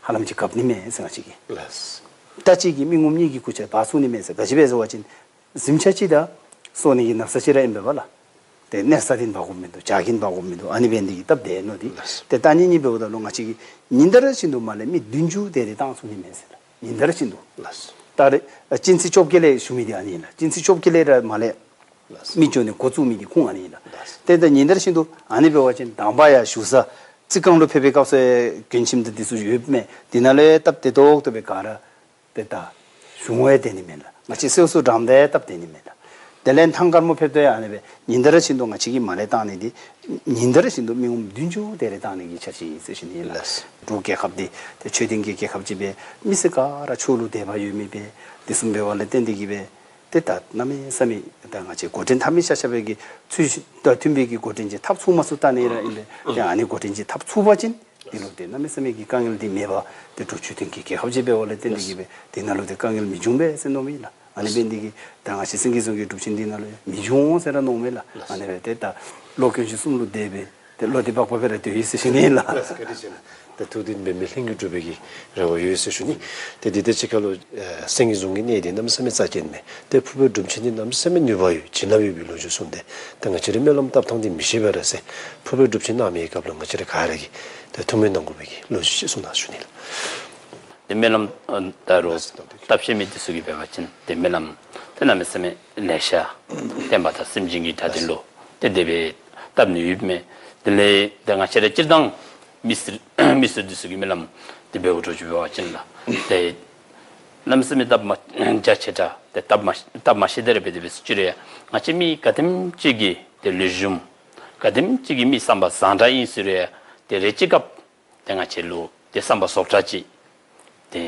ཧ་ལམ་ཅིག་གབ་ནི་མས་ཟེར་ང་བཅས་ཀྱིས། ལགས། རྟ་གཅིག་གིས་མི་ངོམ་གཉིས་ཀྱི་སྐུ་ཆས་འབག་ཚུགས་ནི་མས་ཟེར། ག་ཅི་སྦེ་ཟེར་བ་ཅིན་གཟིམ་ཤག་ཅིག་དང་སོ་ནི་གི་ནགས་ཚལ་ཅིག་ར་ཨིན་པས་པ་ལགས། ཏེ་གནས་ས་འདི་འབག་དགོཔ་མིན་འདུག། ཇ་གིན་འབག་དགོཔ་མིན་འདུག། ཨ་ནི་འབད་ནི་འདི་གིས་སྟབས་བདེ་མནོ་སྟེ། ལགས། ཏེ་རྟ་གཉིས་གཉིས་འབདཝ་ད་ལུ་ང་བཅས་ཀྱིས་ཉིན་ལྟར་བཞིན་དུ་མར་ལས་མི་བདུན་ཅུ་དེ་རེ་བཏང་ཚུགས་ནི་མས་ཟེར་ལགས། ཉིན་ལྟར་བཞིན་དུ། ལགས། ད་རེས་ཨ་གཅན་ཚ་བཅོ་བརྒྱད་ལས་ཞུ་མི་འདི་ཨ་ནི་ཨིན་ལགས། གཅན་ཚ་བཅོ་བརྒྱད་ལས་ར་མར་ལས་ལགས། མི་འགྱོ་ནི་འགོ་བཙུགས་མི་འདི་ཁུངས་ཨ་ནི་ཨིན་ལགས། ལགས། ཏེ་ད་ཉིན་ལྟར་བཞིན་དུ་ཨ་ནི་འབད་བ་ཅིན་དང་པ་ཡར་བཞུགས་ས་རྩི་སྒང་ལུ་ཕེབས་པའི་སྐབས་སུ་མགྲོན་ཁྱིམ་དང་འདི་ཚུ་ཡོདཔ་མས། འདི་ནང་ལུ་སྟབས་བདེ་ཏོག་ཏོ་སྦེ་ག་ར་ཏེ་ད་བཞུགས་འོང་ཡང་བདེ་ནི་མས་ལགས། ང་བཅས་གསོལཝ་འཚོལ་འགྲངམ་ད་ཡང་སྟབས་བདེ་ནི་མས་ལགས། དེ་ལས་ཐང་དཀར་མོ་ཕེབས་ད་ཡང་ཨ་ནི་སྦེ་ཉིན་ལྟར་བཞིན་དུ་ང་བཅས་ཀྱིས་མར་ལས་བཏང་ནི་འདི་ཉིན་ལྟར་བཞིན་དུ་མི་ངོམ་བདུན་ཅུ་དེ་རེ་བཏང་ནི་གི་འཆར་གཞི་ཨིན་ཟེར་ཞུ་ནི་ཨིན་ལགས། ལགས། འབྲུག་རྒྱལ་ཁབ་འདི་ཏེ་ཆོས་ལྡན་གྱི་རྒྱལ་ཁབ་ཅིག་སྦེ་མི་སེར་ག་ར་ཆོས་ལུ་དད་པ་ཡོད་མི་སྦེ་དེ་བཟུམ་འབདཝ་ལས་བརྟེན་ཏེ་གིས་སྦེ་ཏེ་ད་གནམ་མེད་ས་མེད་ད་ང་བཅས་འགོ་འདྲེན་འཐབ་མི་ཤ་ཤ་སྦེ་གི་ཚུལ་དང་མཐུན་པའི་གི་འགོ་འདྲེན་ཅིག་འཐབ་ཚུགས་མ་ཚུགས་བལྟ་ནི་ར་ཨིན་པས། ཏེ་ཨ་ནི་འགོ་འདྲེན་ཅིག་འཐབ་ཚུགས་པ་ཅིན་འདི་ལུ་ཏེ་གནམ་མེད་ས་མེད་ཀྱི་དཀའ་ངལ་འདི་མེད་པར་ཏེ་འབྲུག་ཆོས་ལྡན་གྱི་རྒྱལ་ཁབ་ཅིག་འབདཝ་ལས་བརྟེན་ཏེ་གིས་སྦེ་འདི་ནང་ལུ་ཏེ་དཀའ་ངལ་མི་འབྱུང་པས་ཟེར་མནོཝ་མས་ལགས། ཨ་ནི་འབད་ནི་འདི་གིས་ད་ང་བཅས་སེང་གེ་རྫོང་གི་སྒྲུབ་ཆེན་འདི་ནང་ལུ་མི་འབྱུང་ཟེར་ར་མནོཝ་མས་ལགས། ཨ་ནི་སྦེ་ཏེ་ད་བློ་སྐྱོན་ཅིག་གསུམ་ལུ་དེ་སྦེ་ཏེ་བློ་འདི་བག་ཕེབས་ར་སྡོད་ཡི་ཟེར་ཞུ་ནི་ལགས། ལགས་སོ། བཀའ་དྲིན་ཆེ་ལགས། ཏེ་ཐུགས་འདི་འབད་མི་ལྷུན་གྱིས་གྲུབ་པའི་གི་རེ་བ་ཡོད་ཟེར་ཞུ་ནི། ཏེ་འདི་ད་ཅི་ཁ་ལུ་ཨེ་སེང་གེ་རྫོང་གི་གནས་འདི་གནམ་མེད་ས་མེད་རྩ་ཆེན་མས། ཏེ་ཕུར་པའི་སྒྲུབ་ཆེན་འདི་གནམ་མེད་ས་མེད་ནུས་པ་ཡོད་བྱིན་རླབས་ཡོད་པའི་ལོ་རྒྱུས་གསུངས་ཏེ། ཏེ་ང་བཅས་རའི་སྨོན་ལམ་བཏབ་ཐངས་འདི་མི་ཤེས་པས་ར་ཟེར། ཕུར་པའི་སྒྲུབ་ཆེན་གནང་མི་གི་སྐབས་ལུ་ང་བཅས་ར་ག་ར་གིས་ཏེ་ཐུགས་སྨོན་གནང་དགོ་པའི་གི་ལོ་རྒྱུས་ཅིག་གསུང་གནང་ཞུ་ནི་ལགས། ཏེ་སྨོན་ལམ་ཨ་ད་རུང་བཏབ་ཤེས་མི་འདི་ཚུ་གིས་འབད་བ་ཅིན་ཏེ་སྨོན་ལམ་ཏེ་གནམ་མེད་ས་མེད་ལེ་ཤ་བསྟན་པ་དང་སེམས་ཅན་གྱི་དགྲ་འདི་ལུ་ཏེ་དེ་སྦེ་བཏབ་ནི་ཡོདཔ་མས། དེ་ལས་ཏེ་ང་བཅས་ར་སྤྱིར་བཏང་མི་སེར་མི་སེར་འདི་ཚུ་གིས་སྨོན་ལམ་འདི་འབད་དགོ་འགྱོ་ཅི་འབད་བ་ཅིན་ལགས། ཏེ་གནམ་མེད་ས་མེད་སྟབས་མ་རྒྱ་ཆེ་དྲགས་ཏེ་སྟབས་མ་སྟབས་མ་བཤད་དེ་ར་འབད་དེ་འབད་ཟེར་ཅི་རུང་ཡང་ང་བཅས་མི་ག་དེམ་ཅིག་གི་ཏེ་ལུས་ཞུམ་ག་དེམ་ཅིག་གི་མི་བསམ་པ་བཟང་དྲགས་ཨིན་ཟེར་རུང་ཡང་ཏེ་རེ་ཅིག་སྐབས་ཏེ་ང་བཅས་ལུ་ཏེ་བསམ་པ་ཟོག་དྲགས་ཅིག་ཏེ་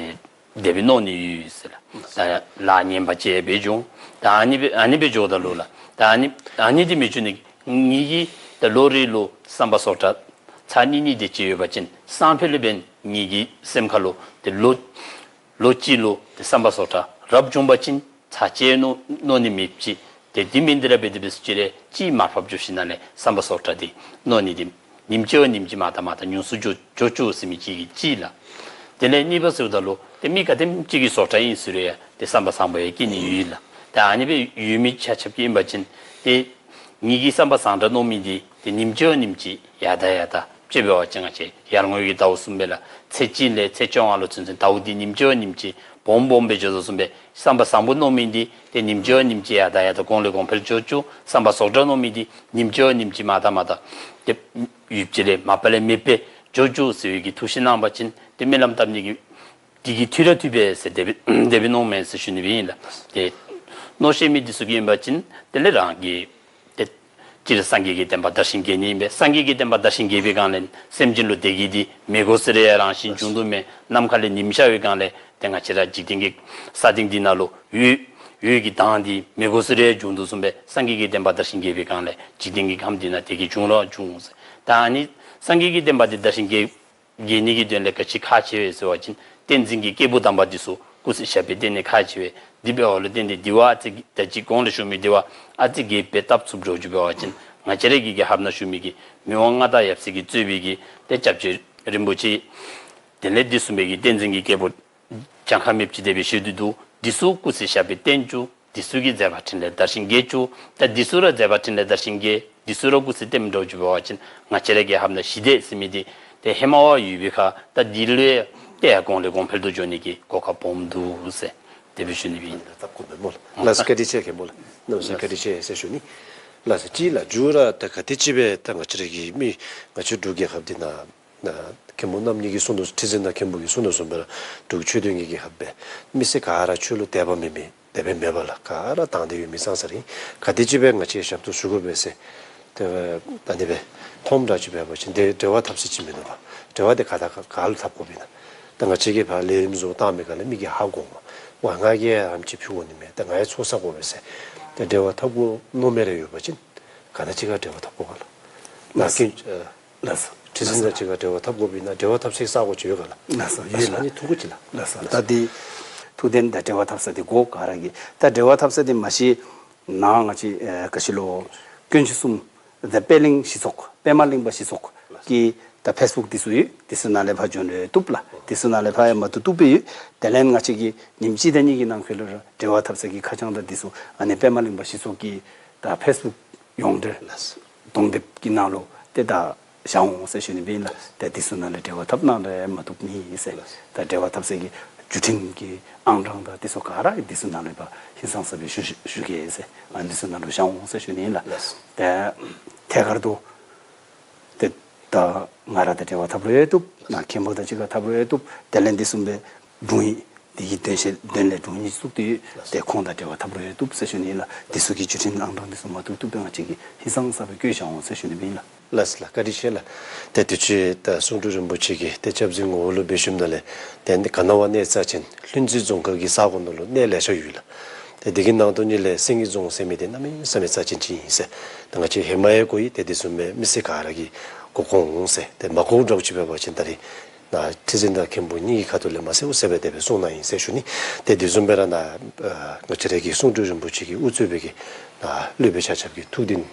དེ་སྦེ་མནོ་ནི་ཡོད་ཟེར་ལགས། ད་ལཱ་ངན་པ་ཅིག་འབད་བྱུང་། ད་ཨ་ནི་སྦེ་ཨ་ནི་སྦེ་འགྱོཝ་ད་ལུ་ལགས། ད་ཨ་ནི་ཨ་ནི་འདི་མི་འགྱོ་ནི་ངེ་གི་ད་ལོ་རེ་ལུ་བསམ་པ་ཟོག་དྲགས་ཚར་གཉིས་གཉིས་དེ་ཅིག་ཡོད་པ་ཅིན་སང་ཕོད་ལས་འབདན་ངེ་གི་སེམས་ཁ་ལུ་ཏེ་ལོ་ལོ་གཅིག་ལུ་ཏེ་བསམ་པ་ཟོག་དྲགས་རབ་བྱུང་པ་ཅིན་ཚར་གཅིག་མནོ་མནོ་ནི་མེདཔ་ཅིག། ཏེ་འདི་མིན་འདི་ར་འབད་དེ་འབད་ཟེར་ཅི་རུང་ཡང་གཅིག་མར་ཕབ་འགྱོ་ཞིནམ་ལས་བསམ་པ་ཟོག་དྲགས་འདི་མནོ་ནི་འདི་ཉིནམ་གཅིག་བ་ཉིནམ་གཅིག་མ་ད་མ་ད་ཉུང་སུ་འགྱོ་འགྱོ་བཅུག་ཟེར་མི་གཅིག་གིས་གཅིག་ལགས། དེ་ལས་གཉིས་པ་ཟེརཝ་ད་ལུ་ཏེ་མི་ག་དེམ་ཅིག་གི་ཟོག་དྲགས་ཨིན་ཟེར་རུང་ཡང་ཏེ་བསམ་པ་བཟང་པོ་ཡང་སྐྱེ་ནི་ཡོད་ལགས། ཏེ་ཨ་ནི་སྦེ་ཡོད་མི་ཆ་ཁྱབ་ཀྱིས་ཨིན་པ་ཅིན་ཏེ་ངེ་གི་བསམ་པ་བཟང་དྲགས་མནོ་མི་འདི་ཏེ་ཉིནམ་གཅིག་བ་ཉིནམ་གཅིག་ཡར་དང་ཡར་དང་ཅིག་འབད་བ་ཅིན་ང་བཅས་ཡར་ངོའི་གི་ཟླཝ་གསུམ་པའི་ལགས་ཚེས་གཅིག་ལས་ཚེས་བཅོ་ལྔ་ལུ་ཚུན་ཚོད་ཟླཝ་འདི་ཉིནམ་གཅིག་བ་ཉིནམ་གཅིག་སྦོམ་སྦོམ་སྦེ་འགྱོ་དོ་བཟུམ་སྦེ་བསམ་པ་བཟང་པོ་མནོ་མི་འདི་ཏེ་ཉིནམ་གཅིག་བ་ཉིནམ་གཅིག་ཡར་དང་ཡར་དང་གོང་ལས་གོང་འཕེལ་འགྱོ་བཅུག། བསམ་པ་ཟོག་དྲགས་མནོ་མི་འདི་ཉིནམ་གཅིག་བ་ཉིནམ་གཅིག་མ་ད་མ་ད་ཏེ་ཡུདཔ་ཅིག་ལས་མ་པ་ལས་མེདཔ་སྦེ་འགྱོ་བཅུག་ཟེར་བའི་གི་ཐུགས་བཞེད་གནང་བ་ཅིན་ཏེ་སྨོན་ལམ་བཏབ་ནི་གི་འདི་གི་དུས་ར་དུས་པས་ཟེར་དེ་སྦེ་དེ་སྦེ་མནོཝ་མས་ཟེར་ཞུ་ནི་སྦེ་ཨིན་ལགས། ཏེ་མནོ་ཤེས་མི་འདི་ཚུ་གིས་ཨིན་པ་ཅིན་དེ་ལས་རང་གི་ཏེ་སྤྱིར་སངས་རྒྱས་ཀྱི་བསྟན་པ་དར་ཞིང་རྒྱས་ནི་ཨིན་པས། སངས་རྒྱས་ཀྱི་བསྟན་པ་དར་ཞིང་རྒྱས་པའི་སྒང་ལས་སེམས་ཅན་ལུ་བདེ་སྐྱིད་འདི་མི་དགོ་ཟེར་ཡང་རང་བཞིན་འབྱུང་དོ་མས། ནམ་མཁའ་ལས་ཉིམ་ཤར་བའི་སྒང་ལས་ཏེ་ང་བཅས་ར་འཇིག་རྟེན་གྱི་ས་སྟེང་འདི་ནང་ལུ་འོད་འོད་ཀྱི་མདངས་འདི་མི་དགོ་ཟེར་ཡང་འབྱུང་དོ་བཟུམ་སྦེ་སངས་རྒྱས་ཀྱི་བསྟན་པ་དར་ཞིང་རྒྱས་པའི་སྒང་ལས་འཇིག་རྟེན་གྱི་ཁམས་འདི་ནང་བདེ་སྐྱིད་འབྱུང་ར་འབྱུང་ཟེར། ད་ཨ་ནི་སངས་རྒྱས་ཀྱི་བསྟན་པ་འདི་དར་ཞིང་རྒྱས་རྒྱས་ནི་གི་དོན་ལས་ག་ཅི་ཁག་ཆེ་བས་ཟེར་བ་ཅིན་བསྟན་འཛིན་གྱི་སྐྱེས་བུ་དམ་པ་འདི་ཚུ་སྐུ་ཚེ་ཞབས་པད་བརྟན་ནི་ཁག་ཆེ་བས། འདི་འབདཝ་ལུ་བརྟེན་ཏེ་འདི་བ་ཨ་ཙི་ད་ཅི་གོང་ལས་ཞུ་མི་འདི་བ་ཨ་ཙི་རྒྱས་པའི་སྟབས་ཚུགསཔ་འགྱོ་ཅི་འབད་བ་ཅིན་ང་བཅས་ར་གི་གི་ཧར་ན་བཞུགས་མི་གི་མི་དབང་མངའ་བདག་ཡབ་སྲས་ཀྱིས་གཙོས་པའི་གི་ཏེ་སྐྱབས་རྗེ་རིན་པོ་ཆེ་དེ་ལས་འདི་བཟུམ་མའི་གི་བསྟན་འཛིན་གྱི་སྐྱེས་བུ་ གྱངས་ཁ་མེདཔ་ཅིག་དེ་སྦེ་ཞུ་དོ་འདུག། འདི་ཚུ་སྐུ་ཚེ་ཞབས་པད་བརྟན་བཅུག། འདི་ཚུ་གི་མཛད་པ་འཕྲིན་ལས་དར་ཞིང་རྒྱས་བཅུག། ད་འདི་ཚུ་ར་མཛད་པ་འཕྲིན་ལས་དར་ཞིང་རྒྱས། འདི་ཚུ་ར་སྐུ་ཚེ་བརྟན་འགྱོ་བཅུག་པ་ཅིན་ང་བཅས་ར་རྒྱལ་ཁབ་ནང་ཞི་བདེ་ཟེར་མི་འདི་ཏེ་ཧེ་མ་བ་ཡོད་པའི་ཁར་ད་འདི་ལུ་ཡང་ཏེ་ཡར་གོང་ལས་གོང་འཕེལ་དུ་འགྱོ་ནི་གི་གོ་སྐབས་སྦོམ་འདུག་ཟེར་དེ་སྦེ་ཞུ་ནི་སྦེ་ཨིན། ད་གོ་མེན་སྨོ་ལགས། ལགས་སོ། བཀའ་དྲིན་ཆེ་མཁན་པོ་ལགས། གནམ་མེད་ས་མེད་བཀའ་དྲིན་ཆེ་ཟེར་ཞུ་ནི། ལགས་སོ། ཅིག་ལགས། མཇུག་ར་ད་ག་དེམ་ཅིག་སྦེ་ད་ང་བཅས་ར་གི་མི་ང་བཅས་འབྲུག་རྒྱལ་ཁབ་འདི་ནང་ན་མཁན་པོ་རྣམ་གཉིས་ཀྱིས་གསུངས་དོ་ཁྲི་འཛིན་དང་མཁན་པོ་གིས་གསུངས་དོ་བཟུམ་སྦེ་ར་འབྲུག་ཆོས་ལྡན་གྱི་རྒྱལ་ཁབ་སྦེ་མི་སེར་ག་ར་ཆོས་ལུ་དད་པ་མེད་མི་དད་པ་མེད་པ་ལགས། ག་ར་དང་འདོད་ཡོད་མི་ཙང་ཙ་ར་ཨིན། ག་དེམ་ཅིག་སྦེ་ང་བཅས་ཞབས་ཏོག་ཞུ་དགོ་པས་ཟེར་ཏེ་ད་ཨ་ནི་སྦེ་མཐོངམ་འདྲཝ་ཅིག་འབད་བ་ཅིན་ཏེ་འབྲེལ་བ་འཐབ་ས་ཅིག་མིན་འདུག་པ། འབྲེལ་བ་འདི་ག་དང་ག་ག་ལུ་འཐབ་དགོཔ་ཨིན་ན། ད་ང་བཅས་ཀྱིས་ཕར་ལས་རིམ་བཟོ་བཏང་མི་ག་ལས་མི་གིས་ཧ་གོ་འོང་། ཝའི་ང་གིས་ཡང་ཨ་ནེམ་ཅིག་ཕུལ་དགོ་ནི་མས། ད་ང་ཡང་ཚོགས་བསག་དགོ་པས་ཟེར་ཏེ་འབྲེལ་བ་འཐབ་དགོ་མནོ་མི་རེ་ཡོད་པ་ཅིན་ག་དང་གཅིག་ཁར་འབྲེལ་བ་འཐབ་དགོ་ག་ལགས། ལགས་སོ། ལགས་ཀྱི་ཨ་ལགས་སོ། ཁྲི་འཛིན་དང་གཅིག་ཁར་འབྲེལ་བ་འཐབ་དགོཔ་ཨིན་ན་འབྲེལ་བ་འཐབ་སའི་ས་གོ་ཅིག་ཡོད་ག་ལགས། ལགས་སོ། ཡོད་ལགས། ཨ་ནི་ཐུང་ཀུ་ཅིག་ལགས། ལགས་སོ། ད་འདི་ཐུགས་བདེན་ད་འབྲེལ་བ་འཐབ་ས་འདི་གོ་ག་ར་གིས། ད་འབྲེལ་བ་འཐབ་ས་འདི་མ་གཞི་ནཱ་ང་བཅས་ཨེ་ག་ཅི་ལོ་དཀོན་མཆོག་གསུམ་ད་པད་གླིང་གཞི་ཚོགས་པདྨ་གླིང་པ་གཞི་ཚོགས་ཀྱི་ད་ཕེསི་བུཀ་འདི་ཚུ་ཡོད། འདི་ཚུ་ནང་ལས་ཕར་འབྱོན་རུང་བཏུབ་ལགས། འདི་ཚུ་ནང་ལས་ཕར་ཡང་མ་བཏུབ་བཏུབ་སྦེ་ཡོད། དེ་ལས་ང་བཅས་ཀྱིས་ཉིནམ་གཅིག་དང་གཉིས་ཀྱི་ནང་འཁོད་ལུ་ར་འབྲེལ་བ་འཐབ་ས་གི་ཁ་བྱང་དང་འདི་ཚུ་ཨ་ནི་པདྨ་གླིང་པ་གཞི་ཚོགས་ཀྱི་ད་ཕེསི་བུཀ་ཡོངས་འབྲེལ་གདོང་དེབ་ཀྱི་ནང་ལུ་ཏེ་ད་བཞག་འོང་ཟེར་ཞུ་ནི་སྦེ་ཨིན་ལགས། ཏེ་འདི་ཚུ་ནང་ལས་འབྲེལ་བ་འཐབ་གནང་རུང་མ་བཏུབ་ནི་ཟེར། ད་འབྲེལ་བ་འཐབ་ས་གི་བརྒྱུད་འཕྲིན་གྱི་ཨང་གྲངས་དང་འདི་ཚུ་ག་ར་འདི་ཚུ་ནང་ལུ་ཕར་ཧིང་སངས་ས་སྦེ་ཞུ་ཞུ་གེ་ཟེར། ཨ་འདི་ཚུ་ནང་ལུ་བཞག་འོང་ཟེར་ཞུ་ནི་ཨིན་ལགས། ཏེ་ཐད་ཀར་དུ་ཏེ་ད་ང་ར་དང་འབྲེལ་བ་འཐབ་རུང་ཡང་བཏུབ། ནཱ་མཁན་པོ་དང་གཅིག་ཁར་འཐབ་རུང་ཡང་བཏུབ། དེ་ལས་འདི་བཟུམ་སྦེ་དྲུང་ཡིག་འདི་གི་དོན་ཤེས་དོན་ལས་དྲུང་ཡིག་བཙུགས་ཏེ་ཡོད། ཏེ་ཁོང་དང་འབྲེལ་བ་འཐབ་རུང་ཡང་བཏུབ་ཟེར་ཞུ་ནི་ཨིན་ལགས། འདི་ཚུ་གི་བརྒྱུད་འཕྲིན་ཨང་གྲངས་འདི་ཚུ་མ་བཏུབ་བཏུབ་སྦེ་ང་བཅས་ཀྱིས་ཧིང་སངས་ས་སྦེ་བཀོད་བཞག་འོང་ཟེར་ཞུ་ནི་སྦེ་ཨིན་ལགས། ལགས་སོ་ལགས། བཀའ་དྲིན་ཆེ་ལགས། ཏེ་དུས་ཅི་ད་གསུང་སྤྲུལ་རིན་པོ་ཆེ་གིས་ཏེ་སྐྱབས་རྗེ་ངོ་བོ་ལུ་འབད་ཞིནམ་ལས་ཏེ་ག་ནི་བ་གནས་རྩ་ཅན་ལྷུན་རྩེ་རྫོང་ཁག་གི་ས་གོ་ནང་ལུ་གནས་ལེ་ཤ་ཡོད་ལགས། ཏེ་འདི་གི་ནང་དོན་ཉིད་ལས་སེང་གེ་རྫོང་ཟེར་མི་འདི་གནམ་མེད་ས་མེད་རྩ་ཅན་ཅིག་ཨིན་ཟེར་ད་ང་བཅས་ཧེ་མ་ཡང་གོ་ཡི། ཏེ་འདི་བཟུམ་སྦེ་མི་སེར་ག་ར་གིས་གོ་གོ་འོང་ཟེར། ཏེ་མ་གོཝ་འདྲཝ་ཅིག་འབད་བ་ཅིན་ད་རིས་ནཱ་ཁྲི་འཛིན་དང་མཁན་པོ་གཉིས་ཀྱི་ཁ་ཐུག་ལས་མ་གསལཝ་གསལ་སྦེ་དེ་སྦེ་གསུངས་གནང་ཡི་ཟེར་ཞུ་ནི། ཏེ་འདི་བཟུམ་སྦེ་ར་ནཱ་ཨ་ང་བཅས་ར་གི་གསུང་སྤྲུལ་རིན་པོ་ཆེ་གིས་དབུ་གཙོས་པའི་གི་ནཱ་སློབ་དཔོན་ཆ་ཁྱབ་ཀྱི་ཐུགས་བདེན་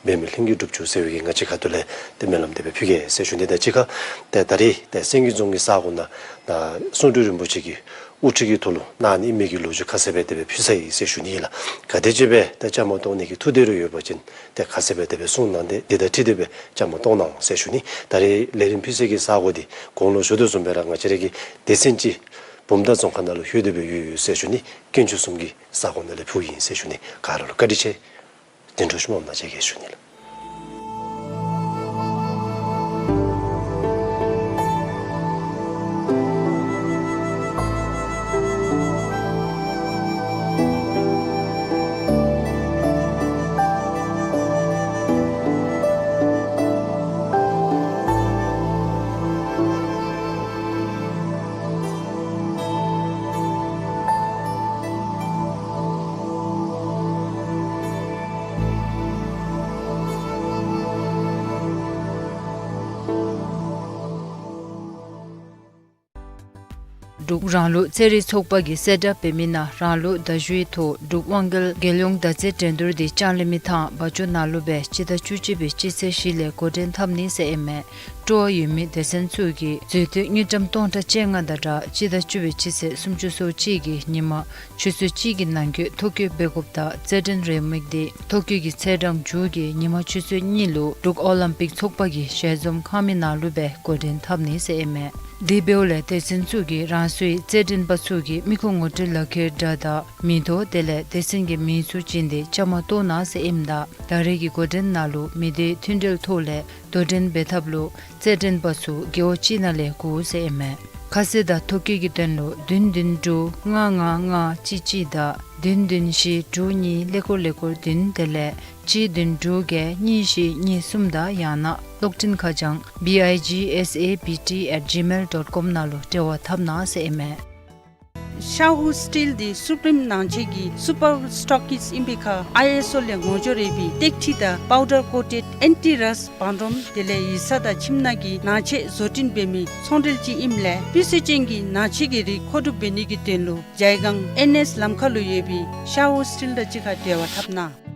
འབད་མི་ལྷུན་གྱིས་གྲུབ་བཅུག་ཟེར་བའི་གི་ང་བཅས་ཁ་ཐུག་ལས་ཏེ་སྨོན་ལམ་དེ་སྦེ་ཕུལ་གེ་ཟེར་ཞུ་ནི། ད་གཅིག་ཁར་ཏེ་ད་རིས་ཏེ་སེང་གེ་རྫོང་གི་ས་གོ་ནང་ནཱ་གསུང་སྤྲུལ་རིན་པོ་ཆེ་གི་དབུ་ཁྲིད་ཀྱི་ཐོག་ལུ་གནང་ནི་མི་གི་ལོ་རྒྱུས་ཁ་གསལ་སྦེ་དེ་སྦེ་ཕུལ་ཚར་ཡི་ཟེར་ཞུ་ནི་ཨིན་ལགས། ག་དེམ་ཅིག་སྦེ་ད་བཅའ་མར་གཏོགས་ནི་གི་ཐུགས་འདོད་རེ་ཡོད་པ་ཅིན་ཏེ་ཁ་གསལ་སྦེ་དེ་སྦེ་གསུངས་གནང་སྟེ་འདི་དང་འཁྲིལ་ཏེ་སྦེ་བཅའ་མར་གཏོགས་གནང་ཟེར་ཞུ་ནི། ད་རིས་ལས་རིམ་ཕུལ་སའི་གི་ས་གོ་འདི་གོང་ལུ་ཞུ་དོ་བཟུམ་སྦེ་ར་ང་བཅས་ར་གི་སྡེ་ཚན་ཅིག་བུམ་ཐང་རྫོང་ཁག་ནང་ལུ་ལྷོད་དེ་སྦེ་ཡོད་ཡོད་ཟེར་ཞུ་ནི། དཀོན་མཆོག་གསུམ་གྱི་ས་གོ་ནང་ལས་ཕུལཝ་ཨིན་ཟེར་ཞུ་ནི། ག་ར་ལུ་བཀའ་དྲིན་ཆེ། བདེ་འགྲོ་ཞུ་མ་མ་བཅས་ཀྱིས་ཞུ་ནི་ལགས། འབྲུག་རང་ལུགས་རྩེད་རིགས་ཚོགས་པ་གིས་གསལ་བསྒྲགས་འབད་མི་ནང་རང་ལུགས་མདའ་གཞུའི་ཐོག་འབྲུག་དབང་རྒྱལ་རྒྱལ་ཡོངས་མདའ་རྩེད་འགྲན་བསྡུར་འདི་ལྕང་གླིང་མི་ཐང་བ་ཅུ་ནང་ལུ་སྦེ་སྤྱི་ཟླ་བཅུ་གཅིག་པའི་སྤྱི་ཚེས་བཞི་ལས་འགོ་འདྲེན་འཐབ་ནི་ཟེར་ཨིན་མས། སྤྲོ་བ་ཡོད་མི་སྡེ་ཚན་ཚུ་གིས་མཛོད་དོན་དངུལ་ཀྲམ་སྟོང་ཕྲག་བཅོ་ལྔ་དང་སྦྲགས་སྤྱི་ཟླ་བཅུ་པའི་སྤྱི་ཚེས་སུམ་ཅུ་སོ་གཅིག་གི་ཉིན་མ་ཆུ་ཚོད་གཅིག་གི་ནང་འཁོད་ཐོ་བཀོད་འབད་དགོཔ་དང་རྩེད་འགྲན་རེའུ་མིག་འདི་ཐོ་བཀོད་ཀྱི་ཚེས་གྲངས་མཇུག་གི་ཉིན་མ་ཆུ་ཚོད་གཉིས་ལུ་འབྲུག་ཨོ་ལིམ་པིག་ཚོགས་པ་གི་ཞལ་འཛོམས་ཁང་མིག་ནང་ལུ་སྦེ་འགོ་འདྲེན་འཐབ་ནི་ཟེར་ཨིན་མས། དེ་འབདཝ་ལས་སྡེ་ཚན་ཚུ་གིས་རང་སོའི་རྩེད་འགྲན་པ་ཚུ་གི་མི་ཁུངས་ངོ་སྤྲོད་ལག་ཁྱེར་འདྲ་དང་མིང་ཐོ་དེ་ལས་སྡེ་ཚན་གྱི་མིང་ཚུ་བྱིན་ཏེ་བཅའ་མར་གཏོགས་གནང་ཟེར་ཨིནམ་ད་ད་རེས་ཀྱི་འགོ་འདྲེན་ནང་ལུ་མི་སྡེའི་མཐུན་འབྲེལ་ཐོག་ལས་དོ་འགྲན་འབད་ཐབས་ལུ་རྩེད་འགྲན་པ་ཚུ་རྒེད་འོག་གཅིག་ནང་ལས་དགོ་ཟེར་ཨིན་མས། ཁ་གསལ་དང་ཐོ་བཀོད་ཀྱི་དོན་ལུ་བདུན་བདུན་དྲུག་ལྔ་ལྔ་ལྔ་གཅིག་གཅིག་དང་བདུན་བདུན་བཞི་དྲུག་གཉིས་ཀླད་ཀོར་ཀླད་ཀོར་བདུན་དེ་ལས་གཅིག་བདུན་དྲུག་བརྒྱད་གཉིས་བཞི་གཉིས་གསུམ་དང་ཡང་ན་གློག་འཕྲིན་ཁ་བྱང་B I G S A B T at gmail dot com ནང་ལུ་འབྲེལ་བ་འཐབ་གནང་ཟེར་ཨིན་མས། ཤ་ཧུ་སི་ཊིལ་འདི་སུ་པི་རིམ་ནང་ཆེན་གྱི་སུ་པར་སི་ཊོག་ཀིསཊ་ཨིན་པའི་ཁར་ཨའི་ཨེསི་ཨོ་ལས་ངོ་སྦྱོར་ཡོད་པའི་སྟེགས་ཁྲི་དང་པའུ་ཌར་ཀོ་ཊེཌ་ཨེན་ཊི་རསཊ་བང་སྒྲོམ་དེ་ལས་ཡིག་ཚང་དང་ཁྱིམ་ནང་གི་ནང་ཆས་བཟོ་སྐྲུན་འབད་མི་ཚོང་འབྲེལ་ཅིག་ཨིནམ་ལས་སྤུས་ཚད་ཅན་གྱི་ནང་ཆས་ཀྱི་རིགས་མཁོ་སྒྲུབ་འབད་ནི་གི་དོན་ལུ་ཇའི་སྒང་ཨེན་ཨེསི་ལམ་ཁ་ལུ་ཡོད་པའི་ཤ་ཧུ་སི་ཊིལ་དང་གཅིག་ཁར་འབྲེལ་བ་འཐབ་གནང་།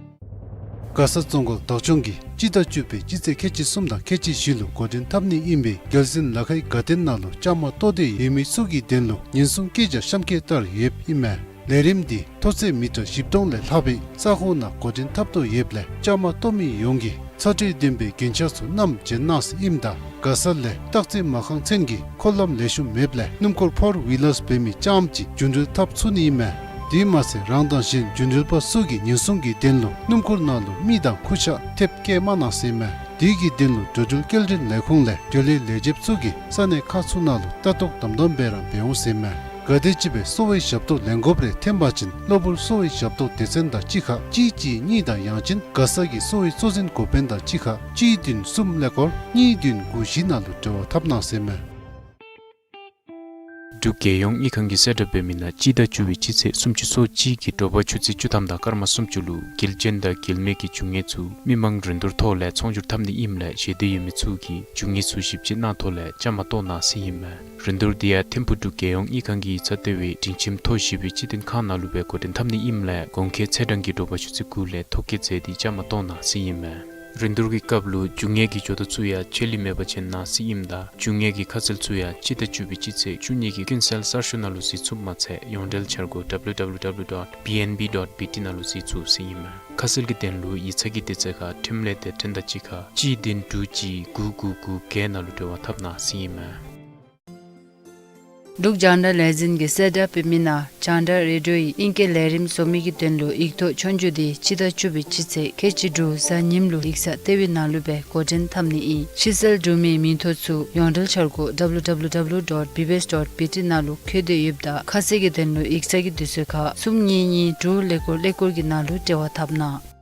མགར་ས་བཙོན་འགོག་བདག་སྐྱོང་གིས་ སྤྱི་ཟླ་བཅུ་པའི་སྤྱི་ཚེས་ཁལ་གཅིག་གསུམ་དང་ཁལ་གཅིག་བཞི་ལུ་འགོ་འདྲེན་འཐབ་ནི་ཨིན་པའི་རྒྱལ་གཞུང་ལ་ཁའི་དགའ་སྟོན་ནང་ལུ་བཅའ་མར་གཏོགས་ཏེ་ཡོད་མི་ཚུ་གི་དོན་ལུ་ཉེན་སྲུང་བཀོད་རྒྱ་གཤམ་འཁོད་ལྟར་ཡོདཔ་ཨིན་མས། ལས་རིམ་འདི་མཐོ་ཚད་མི་ཊར་བཞི་སྟོང་ལས་ལྷག་པའི་ས་ཁོངས་ནང་འགོ་འདྲེན་འཐབ་དོ་ཡོདཔ་ལས་བཅའ་མར་གཏོགས་མི་ཡོངས་ཀྱིས་ཚ་དྲོད་ལྡན་པའི་རྒྱན་ཆ་ཚུ་བསྣམས་བྱོན་གནང་ཟེར་ཨིནམ་ད་མགར་ས་ལས་སྟག་རྩེ་མ་ཁང་ཚུན་གྱི་འཁོར་ལམ་ལེགས་ཤོམ་མེདཔ་ལས་སྣུམ་འཁོར་ཕོར་ཝི་ལར་འབད་མི་རྐྱངམ་ཅིག་རྒྱུན་འགྲུལ་འཐབ་ཚུགས་ནི་ཨིན་མས། དེ་མ་ཚད་རང་དང་གཞན་རྒྱུན་འགྲུལ་པ་ཚུ་གི་ཉེན་སྲུང་གི་དོན་ལུ་སྣུམ་འཁོར་ནང་ལུ་མི་དང་ཁུར་ཆ་ཐེབས་བཀལ་མ་གནང་ཟེར་ཨིན་མས། དེ་གི་དོན་ལུ་འགྲོ་འགྲུལ་སྐྱེལ་འདྲེན་ལས་ཁུངས་ལས་འགྲུལ་ལས་ལས་བྱེདཔ་ཚུ་གིས་ས་གནས་ཁག་ཚུ་ནང་ལུ་ལྟ་རྟོག་དམ་དམ་སྦེ་ར་འབད་འོང་ཟེར་ཨིན་མས། ག་དེམ་ཅིག་སྦེ་གསོ་བའི་ཞབས་ཏོག་ལེན་དགོཔ་རེ་ཐོན་པ་ཅིན་གློ་བུར་གསོ་བའི་ཞབས་ཏོག་སྡེ་ཚན་དང་གཅིག་ཁར་གཅིག་གཅིག་གཉིས་དང་ཡང་ཅིན་མགར་ས་གི་གསོ་བའི་གཙོ་འཛིན་འགོ་དཔོན་དང་གཅིག་ཁར་གཅིག་བདུན་གསུམ་ཀླད་ཀོར་གཉིས་བདུན་དགུ་བཞི་ནང་ལུ་འབྲེལ་བ་འཐབ་གནང་ཟེར་ཨིན་མས། འབྲུག་རྒྱལ་ཡོངས་དངུལ་ཁང་གིས་གསལ་བསྒྲགས་འབད་མི་ནང་སྤྱི་ཟླ་བཅུ་པའི་སྤྱི་ཚེས་སུམ་ཅུ་སོ་གཅིག་གི་དྲོ་པ་ཆུ་ཚོད་བཅུ་ཐམ་དང་སྐར་མ་སུམ་ཅུ་ལུ་རྒྱལ་ཅན་དང་རྒྱལ་མེད་ཀྱི་རྒྱུ་དངོས་ཚུ་མི་མང་རིན་བསྡུར་ཐོག་ལས་ཚོང་སྒྱུར་འཐབ་ནི་ཨིནམ་ལས་ཞལ་འདེབས་ཡོད་མི་ཚུ་གིས་རྒྱུ་དངོས་ཚུ་ཞིབ་དཔྱད་གནང་ཐོག་ལས་བཅའ་མར་གཏོགས་གནང་ཟེར་ཨིན་མས། རིན་བསྡུར་འདི་ཡང་ཐིམ་ཕུག་འབྲུག་རྒྱལ་ཡོངས་དངུལ་ཁང་གི་ཡིག་ཚང་ལྟེ་བའི་སྒྲིང་ཁྱིམ་མཐོ་བཞི་པའི་སྤྱི་བསྟན་ཁང་ནང་ལུ་སྦེ་འགོ་འདྲེན་འཐབ་ནི་ཨིནམ་ལས་གོང་འཁོད་ཚེས་གྲངས་ཀྱི་དྲོ་པ་ཆུ་ཚོད་དགུ་ལས་ཐོ་བཀོད་མཛད་དེ་བཅའ་མར་གཏོགས་གནང་ཟེར་ཨིན་མས། རིན་བསྡུར་གྱི་སྐབས་ལུ་རྒྱུ་དངོས་ཀྱི་འབྱོར་ཐོ་ཚུ་ཡང་ཆད་ལུས་མེད་པར་བྱིན་གནང་ཟེར་ཨིནམ་ད་རྒྱུ་དངོས་ཀྱི་ཁ་གསལ་ཚུ་ཡང་སྤྱི་ཟླ་བཅུ་པའི་སྤྱི་ཚེས་བཅུ་གཉིས་ཀྱི་ཀུན་གསལ་གསར་ཤོག་ནང་ལུ་གཟིགས་ཚུགསཔ་མ་ཚད་ཡོངས་འབྲེལ་འཆར་སྒོ་W W W dot B N B dot B T ནང་ལུ་གཟིགས་ཚུགས་ཟེར་ཨིན་མས། ཁ་གསལ་གྱི་དོན་ལུ་ཡིག་ཚང་གི་དུས་ཚོད་ཁར་འཕྲིན་ལས་སྡེ་ཚན་དང་གཅིག་ཁར་གཅིག་བདུན་དྲུག་གཅིག་དགུ་དགུ་དགུ་བརྒྱད་ནང་ལུ་འབྲེལ་བ་འཐབ་གནང་ཟེར་ཨིན་མས། འབྲུག་རྒྱང་བསྒྲགས་ལས་འཛིན་གྱིས་གསལ་བསྒྲགས་འབད་མི་ནང་རྒྱང་བསྒྲགས་རེ་ཌིའོ་ཡི་ཨིང་སྐད་ལས་རིམ་བཟོ་མི་གི་དོན་ལུ་ཡིག་ཐོག་ཆོས་རྒྱུགས་འདི་སྤྱི་ཟླ་བཅུ་པའི་སྤྱི་ཚེས་ཁལ་གཅིག་དྲུག་གཟའ་ཉིམ་ལུ་ཡིག་ཚང་ལྟེ་བའི་ནང་ལུ་སྦེ་འགོ་འདྲེན་འཐབ་ནི་ཨིན། ཕྱི་སེལ་འབྲུག་མིའི་མིང་ཐོ་ཚུ་ཡོངས་འབྲེལ་འཆར་སྒོ་W W W dot B B S dot B T ནང་ལུ་བཀོད་དེ་ཡོདཔ་ད་ཁ་གསལ་གྱི་དོན་ལུ་ཡིག་ཚང་གི་དུས་ཚོད་ཁར་གསུམ་གཉིས་གཉིས་དྲུག་ཀླད་ཀོར་ཀླད་ཀོར་གྱི་ནང་ལུ་འབྲེལ་བ་འཐབ་གནང་།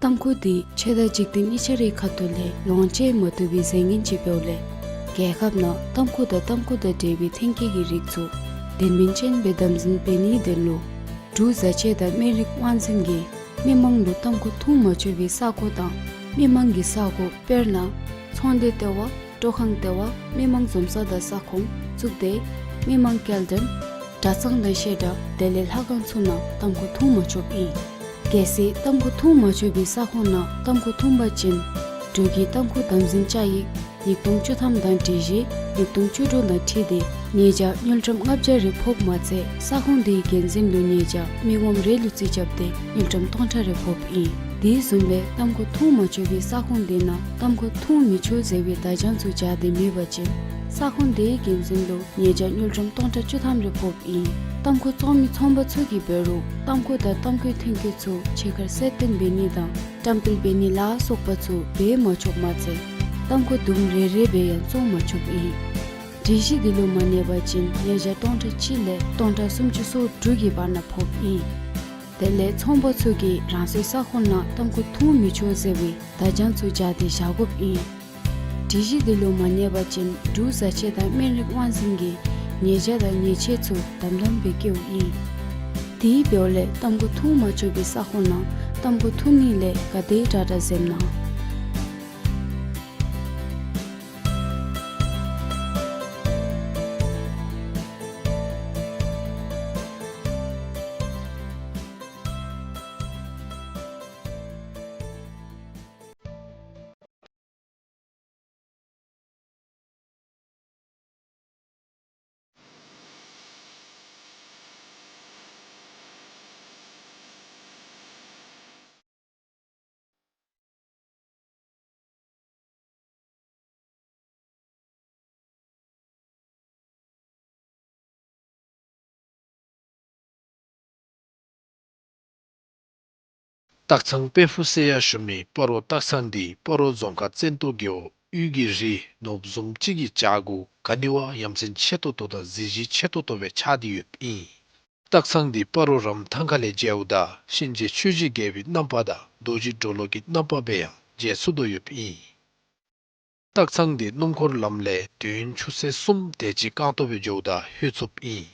ཏམ་ཁུ་འདི་ཆོས་དང་འཇིག་རྟེན་གཉིས་ཆ་རའི་ཁ་ཐུག་ལས་ལོངས་སྤྱོད་མ་བཏུབ་པའི་རྫས་ངན་ཅིག་འབདཝ་ལས་རྒྱལ་ཁབ་ནང་ཏམ་ཁུ་དང་ཏམ་ཁུ་དང་འབྲེལ་བའི་ཐོན་སྐྱེད་ཀྱི་རིགས་ཚུ་དོན་སྨིན་ཅན་སྦེ་དམ་འཛིན་འབད་ནིའི་དོན་ལུ་འབྲུག་བཟའ་ཆས་དང་སྨན་རིགས་དབང་འཛིན་གྱིས་མི་མང་ལུ་ཏམ་ཁུ་འཐུང་མ་ཆོག་པའི་ས་གོ་དང་མི་མང་གི་ས་གོ་དཔེར་ན་ཚོང་སྡེ་ལྟེ་བ་སྤྲོ་ཁང་ལྟེ་བ་མི་མང་འཛོམས་ས་དང་ས་ཁོངས་བཙུགས་ཏེ་མི་མང་སྐྱེལ་འདྲེན་གྲྭ་ཚང་དང་བཤད་གྲྭ་དེ་ལས་ལྷ་ཁང་ཚུ་ནང་ཏམ་ཁུ་འཐུང་མ་ཆོགཔ་ཨིན། གལ་སྲིད་ཏམ་ཁུ་འཐུང་མ་ཆོག་པའི་ས་ཁོངས་ནང་ཏམ་ཁུ་འཐུང་པ་ཅིན་འབྲུག་གི་ཏམ་ཁུ་དམ་འཛིན་བཅའ་ཡིག་ཉིས་སྟོང་བཅུ་ཐམ་དང་སྒྲིག་གཞི་ཉིས་སྟོང་བཅུ་དྲུག་དང་འཁྲིལ་ཏེ་ཉེས་བྱ་དངུལ་ཀྲམ་ལྔ་བརྒྱ་རེ་ཕོགཔ་མ་ཚད་ས་ཁོངས་དེའི་འགན་འཛིན་ལུ་ཉེས་བྱ་མི་ངོམ་རེ་ལུ་རྩིས་རྐྱབ་སྟེ་དངུལ་ཀྲམ་སྟོང་ཕྲག་རེ་ཕོགཔ་ཨིན། དེ་བཟུམ་སྦེ་ཏམ་ཁུ་འཐུང་མ་ཆོག་པའི་ས་ཁོངས་དེ་ནང་ཏམ་ཁུ་འཐུང་མི་ཆོག་ཟེར་བའི་བརྡ་བྱང་ཚུ་སྦྱར་ཏེ་མེད་པ་ཅིན་ས་ཁོངས་དེའི་འགན་འཛིན་ལུ་ཉེས་བྱ་དངུལ་ཀྲམ་སྟོང་ཕྲག་བཅུ་ཐམ་རེ་ཕོགཔ་ཨིན། ཏམ་ཁུ་བཙོང་མི་ཚོང་པ་ཚུ་གིས་འབད་རུང་ཏམ་ཁུ་དང་ཏམ་ཁུའི་ཐོན་སྐྱེད་ཚུ་ཕྱི་ཁར་གསལ་སྟོན་འབད་ནི་དང་བཀྲམ་སྤེལ་འབད་ནི་ལ་སོགས་པ་ཚུ་འབད་མ་ཆོགཔ་མ་ཚད་ཏམ་ཁུ་དུམ་རེ་རེ་སྦེ་ཡང་བཙོང་མ་ཆོགཔ་ཨིན། སྒྲིག་གཞི་འདི་ལུ་མ་གནས་པ་ཅིན་ཉེས་བྱ་སྟོང་ཕྲག་གཅིག་ལས་སྟོང་ཕྲག་སུམ་ཅུ་སོ་དྲུག་གི་བར་ན་ཕོགཔ་ཨིན། དེ་ལས་ཚོང་པ་ཚུ་གིས་རང་སོའི་ས་ཁོངས་ནང་ཏམ་ཁུ་འཐུང་མི་ཆོག་ཟེར་བའི་བརྡ་བྱང་ཚུ་སྦྱར་ཏེ་བཞག་དགོཔ་ཨིན། སྒྲིག་གཞི་འདི་ལུ་མ་གནས་པ་ཅིན་འབྲུག་བཟའ་ཆས་དང་སྨན་རིགས་དབང་འཛིན་གྱིས་ཉེས་བྱ་དང་ཉེས་ཆད་ཚུ་དམ་དམ་སྦེ་བཀལཝ་ཨིན། དེ་འབདཝ་ལས་ཏམ་ཁུ་འཐུང་མ་ཆོག་པའི་ས་ཁོངས་ནང་ཏམ་ཁུ་འཐུང་ནི་ལས་ག་དེ་དྲག་དྲག་འཛེམ་གནང་། སྟག་ཚང་དཔལ་ཕུག་ཟེར་ཡང་ཞུ་མི་སྤ་རོ་སྟག་ཚང་འདི་སྤ་རོ་རྫོང་ཁག་བཙན་ཏོ་རྒེད་འོག་དབུས་ཀྱི་རི་ནོར་བུ་བཟུམ་ཅིག་གི་བྱག་གུ་ག་ནི་བ་ཡ་མཚན་ཆེ་ཏོག་ཏོ་དང་གཟི་བརྗིད་ཆེ་ཏོག་ཏོ་སྦེ་ཆགས་ཏེ་ཡོདཔ་ཨིན། སྟག་ཚང་འདི་སྤ་རོ་རམ་ཐང་ཁ་ལས་མཇལཝ་ད་གཤིན་རྗེ་ཆོས་ཀྱི་རྒྱལ་པོའི་རྣམ་པ་དང་རྡོ་རྗེ་གྲོ་ལོད་ཀྱི་རྣམ་པ་སྦེ་ཡང་མཇལ་ཚུགས་དོ་ཡོདཔ་ཨིན། སྟག་ཚང་འདི་སྣུམ་འཁོར་ལམ་ལས་དུས་ཡུན་ཆུ་ཚོད་གསུམ་དེ་ཅིག་རྐང་སྟོང་སྦེ་འགྱོཝ་ད་ལྷོད་ཚུགསཔ་ཨིན།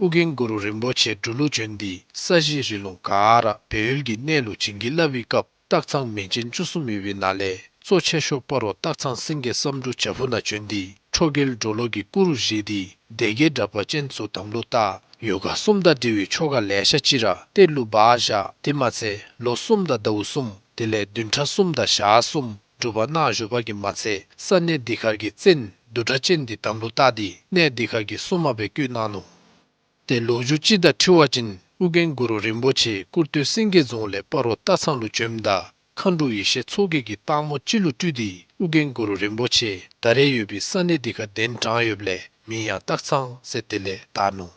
ཨོ་རྒྱན་གུ་རུ་རིན་པོ་ཆེ་འབྲུག་ལུ་བྱོན་ཏེ་ས་གཞི་རི་ལུང་ག་ར་སྦས་ཡུལ་གྱི་གནས་ལུ་བྱིན་གྱིས་བརླབས་པའི་སྐབས་སྟག་ཚང་མིང་ཅན་བཅུ་གསུམ་ཡོད་པའི་ནང་ལས་གཙོ་ཆེ་ཤོས་སྤ་རོ་སྟག་ཚང་སེང་གེ་བསམ་འགྲུབ་བྱག་ཕུག་ནང་བྱོན་ཏེ་ཁྲོ་རྒྱལ་གྲོ་ལོད་ཀྱི་སྐུ་རུ་བཞེངས་ཏེ་སྡེ་བརྒྱད་དྲེགས་པ་ཅན་ཚུ་དམ་ལུ་བཏགས། ཡོ་ག་གསུམ་དང་འབྲེལ་བའི་ཆོ་ག་ལེ་ཤ་ཅིག་ར་གཏེར་ལུ་སྦ་བཞག། དེ་མ་ཚད་ལོ་གསུམ་དང་ཟླཝ་གསུམ་དེ་ལས་བདུན་ཕྲག་གསུམ་དང་ཞག་གསུམ་སྒྲུབ་པ་གནང་བཞུགས་པ་གིས་མ་ཚད་ས་གནས་འདི་ཁར་གྱི་བཙན་བདུད་སྒྲ་ཅན་འདི་དམ་ལུ་བཏགས་ཏེ་གནས་འདི་ཁར་གྱི་སྲུང་མ་སྦེ་བསྐོས་གནང་ནུག། ཏེ་ལོ་རྒྱུས་ཅིག་དང་འཁྲིལ་བ་ཅིན་ཨོ་རྒྱན་གུ་རུ་རིན་པོ་ཆེ་ཀུར་སྟོད་སེང་གེ་རྫོང་ལས་སྤ་རོ་སྟག་ཚང་ལུ་བྱོནམ་ད་མཁའ་འགྲོ་ཡེ་ཤེས་མཚོ་རྒྱལ་གྱིས་སྟག་མོ་ཅིག་ལུ་སྤྲུལ་ཏེ་ཨོ་རྒྱན་གུ་རུ་རིན་པོ་ཆེ་ད་རེས་ཡོད་པའི་ས་གནས་འདི་ཁར་གདན་དྲངས་ཡོདཔ་ལས་མིང་ཡང་སྟག་ཚང་ཟེར་དེ་ལས་བཏགས་ནུག།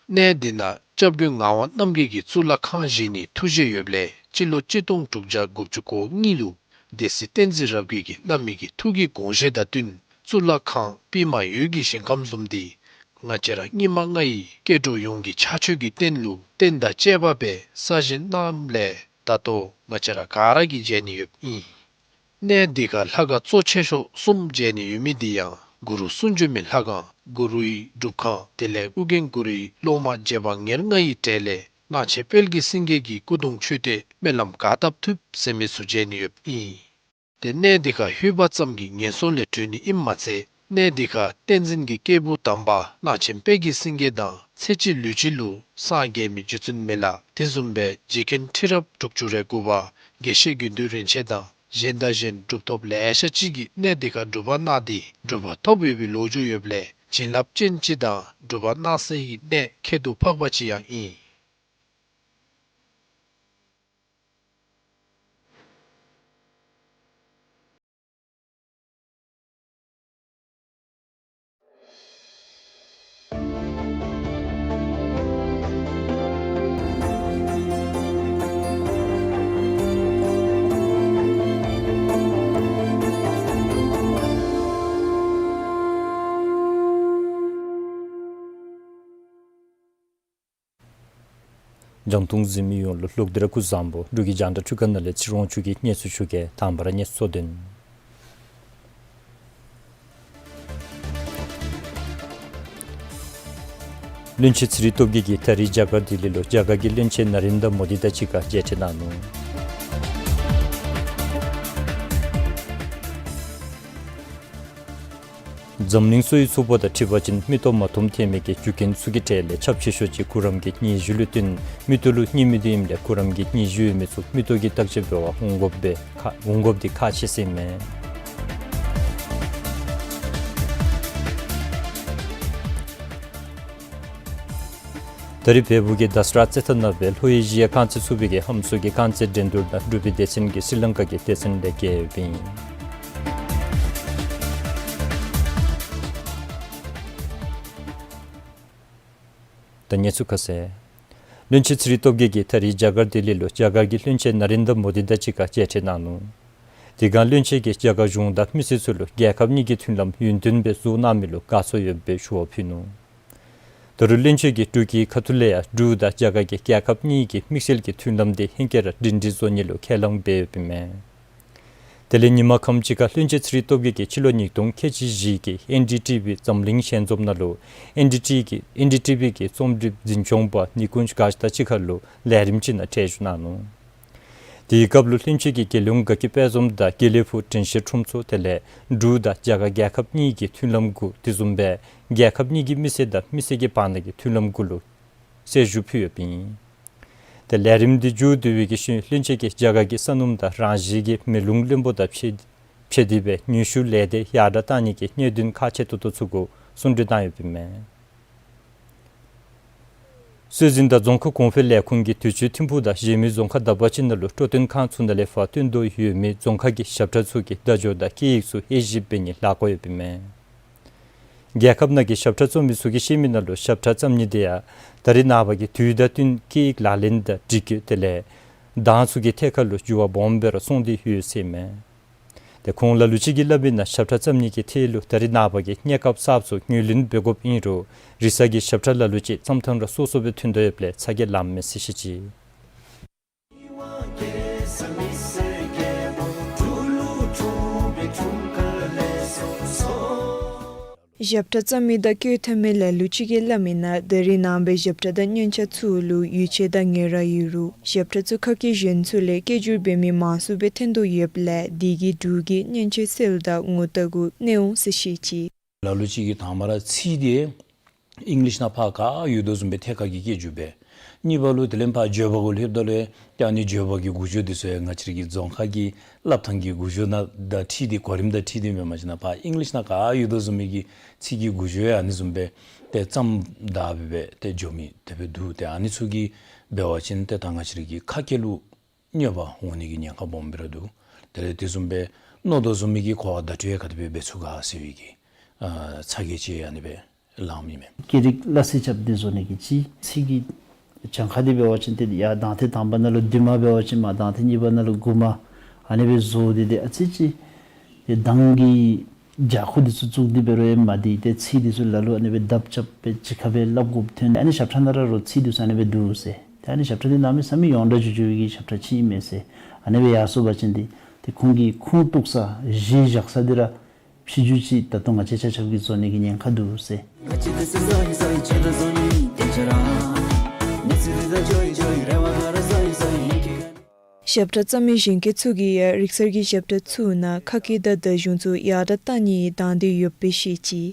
གནས་འདི་ནང་སྐྱབས་མགོན་ངག་དབང་རྣམ་རྒྱལ་གྱིས་གཙུག་ལག་ཁང་བཞེངས་ནིའི་ཐུགས་བཞེད་ཡོདཔ་ལས་སྤྱི་ལོ་གཅིག་སྟོང་དྲུག་བརྒྱ་དགུ་བཅུ་གོ་གཉིས་ལུ་སྡེ་སྲིད་བསྟན་འཛིན་རབ་རྒྱས་ཀྱིས་བླ་མའི་གི་ཐུགས་ཀྱི་དགོངས་བཞེད་དང་བསྟུན་གཙུག་ལག་ཁང་པདྨ་འོད་ཀྱི་ཞིང་ཁམས་བཟུམ་འདི་ང་བཅས་ར་སྙིགས་མ་ལྔ་ཡི་སྐྱེ་འགྲོ་ཡོངས་ཀྱི་ཕྱག་མཆོད་ཀྱི་རྟེན་ལུ་རྟེན་དང་བཅས་པ་སྦེ་གསར་བཞེངས་གནངམ་ལས་ད་ལྟོ་ང་བཅས་ར་ག་ར་གིས་མཇལ་ནི་ཡོདཔ་ཨིན། གནས་འདི་ཁར་ལྷ་ཁང་གཙོ་ཆེ་ཤོས་གསུམ་མཇལ་ནི་ཡོད་མི་འདི་ཡང་གུ་རུ་གསུང་བྱོན་མའི་ལྷ་ཁང་གུ་རུའི་སྒྲུབ་ཁང་དེ་ལས་ཨོ་རྒྱན་གུ་རུའི་སློབ་མ་རྗེ་འབངས་ཉེར་ལྔ་ཡི་གྲས་ལས་གླང་ཆེན་དཔལ་གྱི་སེང་གེ་གི་སྐུ་གདུང་མཆོད་རྟེན་སྨོན་ལམ་ག་བཏབ་ཐུབ་ཟེར་མི་ཚུ་མཇལ་ནི་ཡོདཔ་ཨིན། ཏེ་གནས་འདི་ཁར་ལྷོད་པ་ཙམ་གྱིས་ངན་སོང་ལས་གྲོལ་ནི་ཨིནམ་མ་ཚད་གནས་འདི་ཁར་བསྟན་འཛིན་གྱི་སྐྱེས་བུ་དམ་པ་གླང་ཆེན་དཔལ་གྱི་སེང་གེ་དང་ཚེ་གཅིག་ལུས་གཅིག་ལུ་སངས་རྒྱས་མི་རྗེ་བཙུན་མི་ལ་དེ་བཟུམ་སྦེ་རྗེ་མཁན་ཁྲི་རབས་དྲུག་ཅུ་རེ་དགུ་པ་དགེ་བཤེས་དགེ་འདུན་རིན་ཆེན་དང་གཞན་དང་གཞན་གྲུབ་ཐོབ་ལེ་ཤ་ཅིག་གིས་གནས་འདི་ཁར་སྒྲུབ་པ་གནང་སྟེ་གྲུབ་པ་ཐོབ་ཡོད་པའི་ལོ་རྒྱུས་ཡོདཔ་ལས་བྱིན་རླབས་ཅན་ཅིག་དང་སྒྲུབ་པ་གནང་སའི་གནས་ཁྱད་དུ་འཕགས་པ་ཅིག་ཡང་ཨིན། རྒྱང་མཐོང་གཟིགས་མི་ཡོངས་ལུ་ལོག་སྟེ་ར་སྐུ་གཟུགས་བཟང་པོ། འབྲུག་གི་རྒྱང་བསྒྲགས་ཁྲུས་ཁང་ནང་ལས་ཚེ་རིང་དབང་ཕྱུག་གིས་གནས་ཚུལ་ཞུ་གེ། དང་པ་ར་གནས་ཚུལ་གཙོ་དོན། བློན་ཆེན་ཚེ་རིང་སྟོབས་རྒྱས་ཀྱིས་ད་རིས་རྒྱ་གར་ལྡི་ལི་ལུ་རྒྱ་གར་གྱི་བློན་ཆེན་ནཱ་རེན་དྲ་མོ་དི་དང་གཅིག་ཁར་མཇལ་འཕྲད་གནང་ནུག། འཛམ་གླིང་གསོ་བའི་ཚོགས་པ་དང་འཁྲིལ་བ་ཅིན་མིག་ཏོ་མ་མཐོང་ཐལ་མི་གི་རྒྱུ་རྐྱེན་ཚུ་གི་གྲས་ལས་ཁྱབ་ཆེ་ཤོས་ཅིག་གུ་རམ་གྱི་སྙི་ཞུ་ལུ་བརྟེན་མིག་ཏོ་ལུ་སྙིང་མི་བདེ་ནི་ལས་གུ་རམ་གྱི་སྙི་ཞུ་ཡོད་མི་ཚུ་མིག་ཏོ་གི་བརྟག་དཔྱད་འབད་བར་འོང་དགོཔ་སྦེ་ཁག་འོང་དགོཔ་འདི་ཁག་ཆེ་ཟེར་ཨིན་མས། ད་རིས་བལ་པོ་གི་དཱ་སི་ར་རྩེད་ཐང་ནང་སྦེ་ལྷོ་ཨེ་ཤི་ཡ་རྐང་རྩེད་ཚོགས་པའི་གི་ཧམ་སོང་གི་རྐང་རྩེད་འགྲན་བསྡུར་ནང་འབྲུག་པའི་སྡེ་ཚན་གྱིས་སི་ལང་ཀ་གི་སྡེ་ཚན་ལས་རྒྱལ་ཡོདཔ་ཨིན། ད་གནས་ཚུལ་ཁ་གསལ། བློན་ཆེན་ཚེ་རིང་སྟོབས་རྒྱས་ཀྱིས་ད་རིས་རྒྱ་གར་ལྡི་ལི་ལུ་རྒྱ་གར་གྱི་བློན་ཆེན་ནཱ་རེན་དྲ་མོ་དི་དང་གཅིག་ཁར་མཇལ་འཕྲད་གནང་ནུག། དེ་སྒང་བློན་ཆེན་གྱིས་རྒྱ་གར་གཞུང་དང་མི་སེར་ཚུ་ལུ་རྒྱལ་ཁབ་གཉིས་ཀྱི་མཐུན་ལམ་ཡུན་བརྟན་སྦེ་བཟོ་གནང་མི་ལུ་དགའ་ཚོར་ཡོདཔ་སྦེ་ཞུ་བ་ཕུལ་ནུག། ད་རུང་བློན་ཆེན་གྱིས་འབྲུག་གི་ཁ་ཐུག་ལས་ཡང་འབྲུག་དང་རྒྱ་གར་གྱི་རྒྱལ་ཁབ་གཉིས་ཀྱི་དམིགས་བསལ་གྱི་མཐུན་ལམ་དེ་ཧེང་སྐལ་ར་སྒྲིང་སྒྲིང་བཟོ་ནི་ལུ་ཁས་བླངས་འབད་ཡོདཔ་ཨིན་མས། དེ་ལས་ཉིན་མ་ཁམས་ཅིག་ཁར་བློན་ཆེན་ཚེ་རིང་སྟོབས་རྒྱས་ཀྱིས་སྤྱི་ལོ་ཉིས་སྟོང་ཁལ་གཅིག་བཞི་གི་ཨེན་ཌི་ཊི་བི་འཛམ་གླིང་ཞལ་འཛོམས་ནང་ལུ་ཨེན་ཌི་ཊི་གི་ཨེན་ཌི་ཊི་བི་གི་རྩོམ་སྒྲིག་འཛིན་སྐྱོང་པ་ནི་ཀུན་ཇ་གྷཱཇ་དང་གཅིག་ཁར་ལུ་ལས་རིམ་ཅིག་ནང་གྲལ་བཞུགས་གནང་ནུག། དེའི་སྐབས་ལུ་བློན་ཆེན་གྱིས་རྒྱལ་ཡོངས་དགའ་སྐྱིད་དཔལ་འཛོམས་དང་དགེ་ལེགས་ཕུག་དྲན་ཤེས་ཁྲོམ་ཚོགས་དེ་ལས་འབྲུག་དང་རྒྱ་གར་རྒྱལ་ཁབ་གཉིས་ཀྱི་མཐུན་ལམ་གུ་དེ་བཟུམ་སྦེ་རྒྱལ་ཁབ་གཉིས་ཀྱི་མི་སེར་དང་མི་སེར་གྱི་བར་ན་གི་མཐུན་ལམ་གུ་ལུ་གསལ་ཞུ་ཕུལ་ཡོདཔ་ཨིན། ཏེ་ལས་རིམ་འདི་མཇུག་བསྡུ་བའི་གི་ཤུལ་བློན་ཆེན་གྱིས་རྒྱ་གར་གྱི་ས་སྣུམ་དང་རང་བཞིན་གྱི་མེ་རླུང་རློན་པོ་དང་ཕྱད་ཕྱད་དེ་སྦེ་ནུས་ཤུགས་ལས་སྡེ་ཡར་དྲགས་གཏང་ནི་གི་གནད་དོན་ཁག་ཆེ་ཏོག་ཏོ་ཚུ་གུ་གསུང་གྲོས་གནང་ཡོདཔ་ཨིན་མས། སྲོལ་འཛིན་དང་རྫོང་ཁ་གོང་འཕེལ་ལས་ཁུངས་ཀྱིས་དུས་ཅི་ཐིམ་ཕུག་དང་གཞན་མི་རྫོང་ཁག་དག་པ་ཅིག་ནང་ལུ་སྤྲོ་སྟོན་ཁང་ཚུ་ནང་ལས་ཕར་བཏོན་དོ་ཡོད་མི་རྫོང་ཁ་གི་ཞབས་ཁྲ་ཚུ་གི་བརྡ་སྦྱོར་དང་སྐད་ཡིག་ཚུ་དབྱེ་ཞིབ་འབད་ནི་ལཱ་འགོ་ཡོདཔ་ཨིན་མས། རྒྱལ་ཁབ་ནང་གི་ཞབས་ཁྲ་བརྩམ་མི་ཚུ་གིས་བཤད་མི་ནང་ལུ་ཞབས་ཁྲ་བརྩམ་ནི་དེ་ཡང་ད་རེས་ནངས་པ་གི་དུས་དང་བསྟུན་སྐད་ཡིག་ལག་ལེན་དང་སྒྲིག་བཀོད་དེ་ལས་གདངས་ཚུ་གི་ཐད་ཁར་ལུ་འགྱུར་བ་སྦོམ་སྦེ་ར་སོང་སྟེ་ཡོད་ཟེར་ཨིན་མས། ཏེ་ཁོང་ལ་ལུ་ཅིག་གིས་སླབ་མི་ནང་ཞབས་ཁྲ་བརྩམ་ནི་གི་ཐད་ལུ་ད་རེས་ནངས་པ་གི་གནས་སྐབས་གསརཔ་ཚུ་ངོས་ལེན་འབད་དགོཔ་ཨིན་རུང་རིག་གསར་གྱི་ཞབས་ཁྲ་ལ་ལུ་ཅིག་བརྩམ་ཐངས་ར་སོ་སོ་སྦེ་ཐོན་དོ་ཡོདཔ་ལས་ཚ་གྱང་ལངམ་མས་ཟེར་བཤད་ཅི། ཞབས་ཁྲ་བརྩམ་མི་དང་བཀོད་བཏང་མི་ལ་ལུ་ཅིག་གིས་སླབ་མི་ནང་ད་རེས་ནངས་པའི་ཞབས་ཁྲ་དང་སྙན་ཆ་ཚུ་ལུ་ཡུལ་ཆད་དང་ངེས་ར་ཡོད་རུང་ཞབས་ཁྲ་ཚུ་ཁ་སྐད་གཞན་ཚུ་ལས་སྐད་སྒྱུར་འབད་མི་མང་སུ་སྦེ་ཐོན་དོ་ཡོདཔ་ལས་དེ་གིས་འབྲུག་གི་སྙན་ཆའི་སིལ་དང་ངོ་རྟགས་གུ་གནོད་འོང་ཟེར་བཤད་ཅི། ལ་ལུ་ཅིག་གིས་དང་པ་ར་ཚིག་དེ་ ཨིང་ལིཤ་ནང་ཕར་ག་ཡོད་དོ་བཟུམ་སྦེ་ཐད་ཀར་གྱི་སྐད་བསྒྱུར་སྦེ། གཉིས་པ་ལུ་དེ་ལས་ཕར་བརྗོད་པ་གུ་ལྷོདཔ་ད་ལུ་ཡང་ཏེ་ཨ་ནི་བརྗོད་པ་གི་འགུག་སྦྱོར་འདི་ཚུ་ཡང་ང་བཅས་ར་གི་རྫོང་ཁ་གི་བསླབ་ཐངས་ཀྱི་འགུག་སྦྱོར་ནང་དང་འཁྲིལ་ཏེ་གོ་རིམ་དང་འཁྲིལ་ཏེ་མེན་པར་ཞིན་ན་ཕར་ཨིང་ལིཤ་ནང་ག་ཡོད་དོ་བཟུམ་མའི་གི་ཚིག་གི་འགུག་སྦྱོར་ཡང་ཨ་ནི་བཟུམ་སྦེ་ཏེ་བརྩམས་ད་སྦེ་སྦེ་ཏེ་འགྱོ་མི་དེ་སྦེ་འདུག། ཏེ་ཨ་ནི་ཚུ་གིས་འབད་བ་ཅིན་ཏེ་ད་ང་བཅས་ར་གི་ཁ་སྐད་ལུ་གནོད་པ་འོང་ནི་གི་ཉེན་ཁ་སྦོམ་སྦེ་ར་འདུག། དེ་ལས་དེ་བཟུམ་སྦེ་མནོ་དོ་བཟུམ་མའི་གི་གོ་བ་བརྡ་སྤྲོད་ཡང་ག་དེ་སྦེ་འབད་ཚུགས་ག་ཟེར་བའི་གི་ཨ་ཚ་གྱང་ཅིག་ཨ་ནི་སྦེ་ལངམ་ཨིན་མས། སྐད་རིགས་སླ་བསྲེ་རྐྱབ་སྟེ་བཟོ་ནི་གི་ཅིག་ཚིག་གི་གྱངས་ཁ་འདི་འབད་བ་ཅིན་ཏེ་ཡར་གདངས་ཐེངས་དང་པ་ནང་ལུ་བདུན་མ་འབད་བ་ཅིན་མར་གདངས་ཐེངས་གཉིས་པ་ནང་ལུ་དགུ་མ་ཨ་ནི་སྦེ་བཟོ་སྟེ་ཏེ་ཨ་ཙི་ཅིག་ཏེ་གདངས་ཀྱི་རྒྱ་ཁུག་འདི་ཚུ་བཙུགས་ཏེ་འབད་རུང་ཡང་མ་བདེ། ཏེ་ཚིག་འདི་ཚུ་ལ་ལུ་ཨ་ནི་སྦེ་ལྡབ་རྐྱབ་སྦེ་གཅིག་ཁར་སྦེ་སླབ་དགོཔ་ཐོན། ཨ་ནི་ཞབས་ཁྲ་ནང་ར་རོགས་ཚིག་འདི་ཚུ་ཨ་ནི་སྦེ་འདུག་ཟེར། ཏེ་ཨ་ནི་ཞབས་ཁྲ་འདི་གནམ་མེད་ས་མེད་ཡོངས་གྲགས་འགྱོ་འགྱོ་བའི་གི་ཞབས་ཁྲ་ཅིག་ཨིན་མས་ཟེར། ཨ་ནི་སྦེ་ཡར་སོང་པ་ཅིན་ཏེ་ཏེ་ཁོང་གི་ཁུངས་གཏུགས་ས་གཞི་བཞག་ས་འདི་ར་ཕྱི་འགྱུར་ཅིག་ད་ལྟོ་ང་བཅས་ཆ་ཁྱབ་ཀྱིས་བཟོ་ནི་གི་ཉེན་ཁ་འདུག་ཟེར། ཞབས་ཁྲ་བརྩམ་མི་གཞོན་སྐྱེས་ཚུ་གིས་ཡང་རིག་གསར་གྱི་ཞབས་ཁྲ་ཚུ་ནང་ཁ་སྐད་དང་བརྡ་གཞུང་ཚུ་ཡར་དྲག་བཏང་ནི་དང་འདོད་ཡོདཔ་སྦེ་བཤད་ཅི།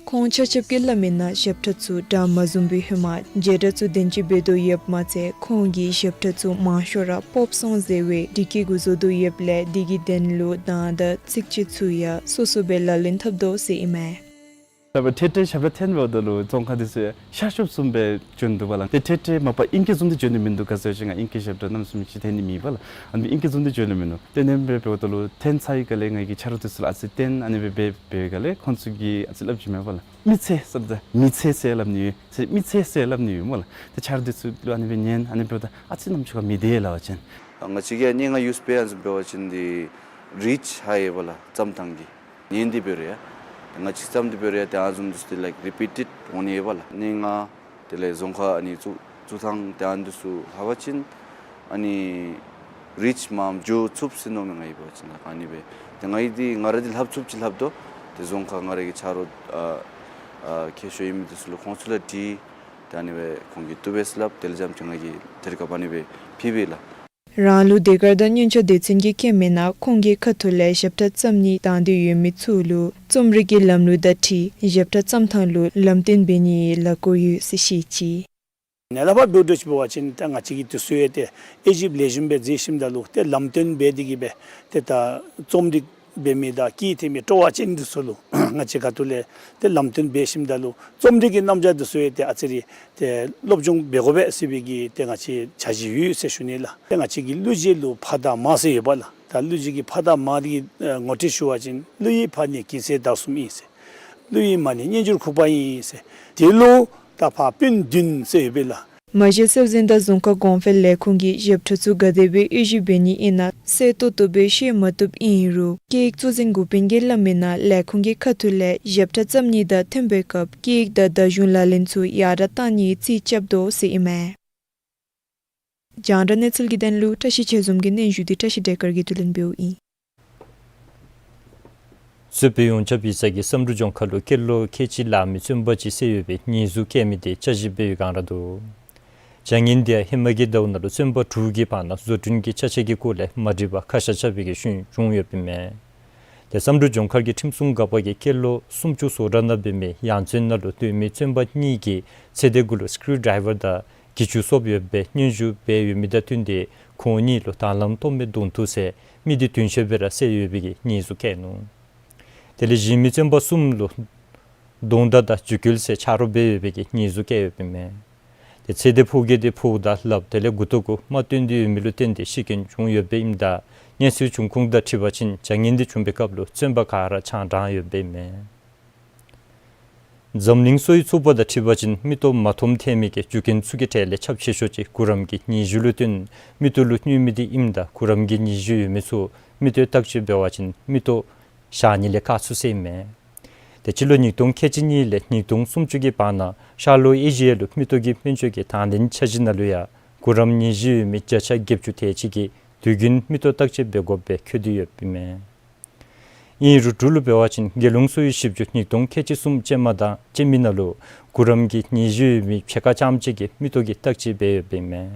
ཁོང་ཆ་ཁྱབ་ཀྱིས་སླབ་མིའི་ནང་ཞབས་ཁྲ་ཚུ་སྒྲ་མ་བཟུང་བའི་ཧེ་མ་བྱེད་སྒྲ་ཚུ་དོན་གཅིག་འབད་དོ་ཡོདཔ་མ་ཚད་ཁོང་གིས་ཞབས་ཁྲ་ཚུ་མང་ཤོས་ར་པོབ་སོང་ཟེར་བའི་འདི་སྐད་གུ་བཟོ་དོ་ཡོདཔ་ལས་འདི་གི་དོན་ལུ་གདངས་དང་ཚིགས་བཅད་ཚུ་ཡང་སོ་སོ་སྦེ་ལག་ལེན་འཐབ་དོ་ཟེར་ཨིན་མས། ད་འཕྲལ་འཕྲལ་ཞབས་ཁྲ་འཐེན་འབདཝ་ད་ལུ་རྫོང་ཁ་འདི་ཚུ་ཤར་ཕྱོགས་བཟུམ་སྦེ་བྱོན་འདུག་པ་ལགས། ཏེ་འཕྲལ་འཕྲལ་མ་པ་ཨིང་སྐད་བཟུང་སྟེ་བྱོན་ནི་མིན་འདུག་ག་ཟེར་བ་ཅིན་ང་ཨིང་སྐད་ཞབས་ཁྲ་གནམ་མེད་ས་མེད་ཅིག་འཐེན་ནི་མེད་པ་ལགས། ཨ་ནི་ཨིང་སྐད་བཟུང་སྟེ་བྱོན་ནི་མིན་འདུག། ཏེ་ཨ་ནེམ་སྦེ་འབདཝ་ད་ལུ་འཐེན་ཚར་བའི་སྒང་ལས་ང་གིས་ཆ་རོགས་འདི་ཚུ་ལུ་ཨ་ཙི་སྟོན། ཨ་ནི་སྦེ་འབད་བའི་སྒང་ལས་ཁོང་ཚུ་གིས་ཨ་ཙི་སླབ་ཅི་མས་པ་ལགས། མི་ཚེ་ཟེར་ད་མི་ཚེ་ཟེར་སླབ་ནི་ཡོད། ཚེ་མི་ཚེ་ཟེར་སླབ་ནི་ཡོད་སྨོ་ལགས། ཏེ་ཆ་རོགས་འདི་ཚུ་ལུ་ཨ་ནི་སྦེ་ཉན། ཨ་ནི་འབདཝ་ད་ཨ་ཙི་རྣམ་ཅོ་ཁར་མི་བདེ་སླབ་པ་ཅིན། ང་བཅས་ཀྱིས་སྙན་ངག་ཡུས་པའི་ཨ་ནི་བཟུམ་འབད་བ་ཅིན་འདི་རིཆ་ཧའི་ཡོད་པ་ལགས། བརྩམ་ཐངས་ཀྱི་ཉན་ཏེ་འབད་རུང་ཡང་ང་བཅས་བརྩམ་སྟེ་འབད་རུང་ཡང་ཏེ་ཨ་ནི་བཟུམ་འདི་ཚུ་ཏེ་ལའིཀ་རི་པི་ཊེཌ་འོང་ནི་ཡོད་པ་ལགས། སྙན་ངག་དེ་ལས་རྫོང་ཁ་ཨ་ནི་བཙུགས་བཙུགས་ཐངས་ཏེ་ཨ་ནི་འདི་ཚུ་ཧ་པ་ཅིན་ཨ་ནི་རིཆ་མངམ་འགྱོ་ཚུགས་ཟེར་མནོཝ་མས། ང་གིས་འབད་བ་ཅིན་ལགས། ཨ་ནི་སྦེ་ཏེ་ང་གིས་འདི་ང་ར་འདི་ལྷབ་ཚུགསཔ་ཅིག་ལྷབ་དོ། ཏེ་རྫོང་ཁ་ང་ར་གི་ཆ་རོགས་ཨ་ཨ་མཁས་ཤོས་ཨིན་མི་འདི་ཚུ་ལུ་ཁོང་ཚུ་ལུ་དྲིས། ཏེ་ཨ་ནི་སྦེ་ཁོང་གིས་བཏུབ་པས་ཟེར་སླབ། དེ་ལས་རྐྱངམ་ཅིག་ང་གིས་དེ་རིགས་ཀ་ཨ་ནི་སྦེ་ཕུལ་བས་ལགས། རང་ལུ་ཟློས་གར་དང་མཉེན་ཆས་སྡེ་ཚན་གྱིས་བཀོད་མིའི་ནང་ཁོང་གི་ཁ་ཐུག་ལས་ཞབས་ཁྲ་བརྩམ་ནི་དང་འདོད་ཡོད་མི་ཚུ་ལུ་རྩོམ་རིག་གི་ལམ་ལུགས་དང་འཁྲིལ་ཞབས་ཁྲ་བརྩམ་ཐངས་ལུ་ལམ་སྟོན་འབད་ནིའི་ལས་འགུལ་ཡོད་ཟེར་བཤད་ཅི། ནཱ་ལས་ཕར་འབདཝ་ད་ཅིག་འབད་བ་ཅིན་ད་ང་བཅས་ཀྱི་དུས་ཚོད་ཡང་ཏེ་དབྱེ་ཞིབ་ལེགས་ཤོམ་སྦེ་མཛད་ཞིནམ་ད་ལུ་ཏེ་ལམ་སྟོན་འབད་དེ་གིས་སྦེ་ཏེ་ད་རྩོམ་རིག་འབད་མི་དང་སྐད་འཐེན་མི་སྤྲོ་བ་ཅན་འདི་ཚུ་ལུ་ང་བཅས་ཁ་ཐུག་ལས་ཏེ་ལམ་སྟོན་འབད་ཞིནམ་ད་ལུ་རྩོམ་རིག་གི་རྣམ་གཞག་འདི་ཚུ་ཡང་ཏེ་ཨ་ཙི་རེ་ཏེ་སློབ་སྦྱོང་འབད་དགོ་པས་ཟེར་བའི་གི་ཏེ་ང་བཅས་འཆར་གཞི་ཡོད་ཟེར་ཞུ་ནི་ལགས། ཏེ་ང་བཅས་ཀྱི་གླུ་གཞས་ལུ་ཕ་དང་མ་ཟེར་ཡོད་པ་ལགས། ད་གླུ་གཞས་ཀྱི་ཕ་དང་མ་འདི་གི་ཨ་ངོ་སྤྲོད་ཞུ་བ་ཅིན་གླུ་ཡི་ཕ་ནི་སྐྱེད་ཚལ་དར་གསུམ་ཨིན་ཟེར། གླུ་ཡི་མ་ནི་སྙན་འགྱུར་ཁུག་པ་ཨིན་ཟེར། དེ་ལུ་ད་ཕར་སྤུན་བདུན་ཟེར་ཡོད་པས་ལགས། མ་གཞི་སྲོལ་འཛིན་དང་རྫོང་ཁ་གོང་འཕེལ་ལས་ཁུངས་ཀྱིས་ཞབས་ཁྲ་ཚུ་ག་དེ་སྦེ་དབྱེ་ཞིབ་འབད་ནི་ཨིན་ན་གསལ་ཏོག་ཏོ་སྦེ་ཤེས་མ་བཏུབ་ཨིན་རུང་སྐད་ཡིག་གཙོ་འཛིན་འགོ་དཔོན་གྱིས་སླབ་མིའི་ནང་ལས་ཁུངས་ཀྱི་ཁ་ཐུག་ལས་ཞབས་ཁྲ་བརྩམ་ནི་དང་འཐེན་པའི་སྐབས་སྐད་ཡིག་དང་བརྡ་གཞུང་ལག་ལེན་ཚུ་ཡར་དྲག་བཏང་ནིའི་རྩིས་རྐྱབ་དོ་ཟེར་ཨིན་མས། རྒྱང་བསྒྲགས་གནས་ཚུལ་གྱི་དོན་ལུ་བཀྲ་ཤིས་ཆོས་འཛོམས་ཀྱི་སྙན་ཞུ་འདི་བཀྲ་ཤིས་བདེ་དཀར་གྱིས་བསྡུ་ལེན་འབདཝ་ཨིན། གཙོས་པའི་ཡོངས་ཁྱབ་ཡིག་ཚང་གིས་བསམ་གྲུབ་ལྗོངས་མཁར་ལུ་སྐྱེས་ལོ་ཁལ་གཅིག་ལང་མི་བཙོན་པ་ཅིག་བསད་ཡོད་པའི་ཉེས་འཛུགས་བཀལ་མི་དེ་བསྐྱར་ཞིབ་འབད་བའི་བསྒང་ར་འདུག། བྱ་ངན་དེ་ཡང་ཧེ་མ་གི་ཟླཝ་ནང་ལུ་བཙོན་པ་དྲུག་གི་བར་ན་བཟོ་སྐྲུན་གྱི་ཆ་ཤས་ཀྱི་སྐོར་ལས་མ་འགྲིག་པར་ཁ་བཤད་རྐྱབ་པའི་གི་ཤུལ་བྱུང་ཡོདཔ་ཨིན་མས། དེ་བསམ་གྲུབ་ལྗོངས་མཁར་གྱི་ཁྲིམས་སྲུང་འགག་པ་གིས་སྐྱེས་ལོ་སུམ་ཅུ་སོ་གྲངས་ནང་འབད་མི་ཡང་བཙོན་ནང་ལུ་སྡོད་མི་བཙོན་པ་གཉིས་ཀྱི་ཚེ་འདས་གུ་ལུ་སི་ཀུ་རུ་ཌའི་ཝར་དང་གྱི་ཅུ་སོབ་ཡོད་པའི་སྙན་ཞུ་འབད་ཡོད་མི་དང་བསྟུན་ཏེ་ཁོང་གཉིས་ལུ་དང་ལམ་སྟོངམ་སྦེ་གདོང་ཐུག་ཟེར་མི་སྡེ་བདུན་ཤོས་སྦེ་ར་བསད་ཡོད་པའི་གི་ཉེས་འཛུགས་བཀལ་ནུག། དེ་ལས་གཞན་མི་བཙོན་པ་གསུམ་ལུ་རྡུང་ད་དང་འཇིགས་སྐུལ་ཟེར་ཆ་རོགས་འབད་ཡོད་པའི་གི་ཉེས་འཛུགས་བཀལ་ཡོདཔ་ཨིན་མས། དེ་ཚེ་འདས་ཕོ་རྒྱས་དེ་ཕོཝ་དང་ལགཔ་དེ་ལས་མགུ་ཏོ་གུ་རྨ་བཏོན་ཏེ་ཡོད་མི་ལུ་བརྟེན་ཏེ་ཤི་རྐྱེན་བྱུང་ཡོདཔ་ཨིནམ་ད་གནས་ཚུལ་བྱུང་ཁུངས་དང་འཁྲིལ་བ་ཅིན་བྱ་ངན་དེ་བྱུང་པའི་སྐབས་ལུ་བཙོན་པ་ག་ར་ཆང་འགྲངས་ཡོདཔ་ཨིན་མས། འཛམ་གླིང་གསོ་བའི་ཚོགས་པ་དང་འཁྲིལ་བ་ཅིན་མིག་ཏོ་མ་མཐོངམ་ཐལ་མི་གི་རྒྱུ་རྐྱེན་ཚུ་གི་གྲས་ལས་ཁྱབ་ཆེ་ཤོས་ཅིག་གུ་རམ་གྱི་ནད་གཞི་ལུ་བརྟེན་མིག་ཏོ་ལུ་གནོད་མི་དེ་ཨིནམ་ད་གུ་རམ་གྱི་ནད་གཞི་ཡོད་མི་ཚུ་མིག་ཏོ་བརྟག་དཔྱད་འབད་བ་ཅིན་མིག་ཏོ་བཞག་ནི་ལས་བཀག་ཚུགས་ཟེར་ཨིན་མས། དེ་སྤྱི་ལོ་ཉིས་སྟོང་ཁལ་གཅིག་གཉིས་ལས་ཉིས་སྟོང་སུམ་ཅུ་གི་བར་ན་ཤར་ལྷོ་ཨེ་ཤི་ཡ་ལུ་མིག་ཏོ་གི་སྨན་བཅོས་ཀྱི་དང་ལེན་འཆར་གཞི་ནང་ལུ་ཡང་གུ་རམ་ནད་གཞི་ཡོད་མི་བརྒྱ་ཆ་བརྒྱད་ཅུ་དེ་ཅིག་གིས་དུས་རྒྱུན་མིག་ཏོ་བརྟག་དཔྱད་འབད་དགོཔ་སྦེ་འཁོད་དེ་ཡོདཔ་ཨིན་མས། ཨིན་རུང་འབྲུག་ལུ་འབད་བ་ཅིན་རྒྱལ་ཡོངས་གསོ་བའི་ཞིབ་འཇུག་ཉིས་སྟོང་ཁལ་གཅིག་གསུམ་ཅན་མ་དང་ཅན་མའི་ནང་ལུ་གུ་རམ་གྱི་ནད་གཞི་ཡོད་མི་ཕྱེད་ཀ་ཙམ་ཅིག་གིས་མིག་ཏོ་གི་བརྟག་དཔྱད་འབད་ཡོདཔ་ཨིན་མས།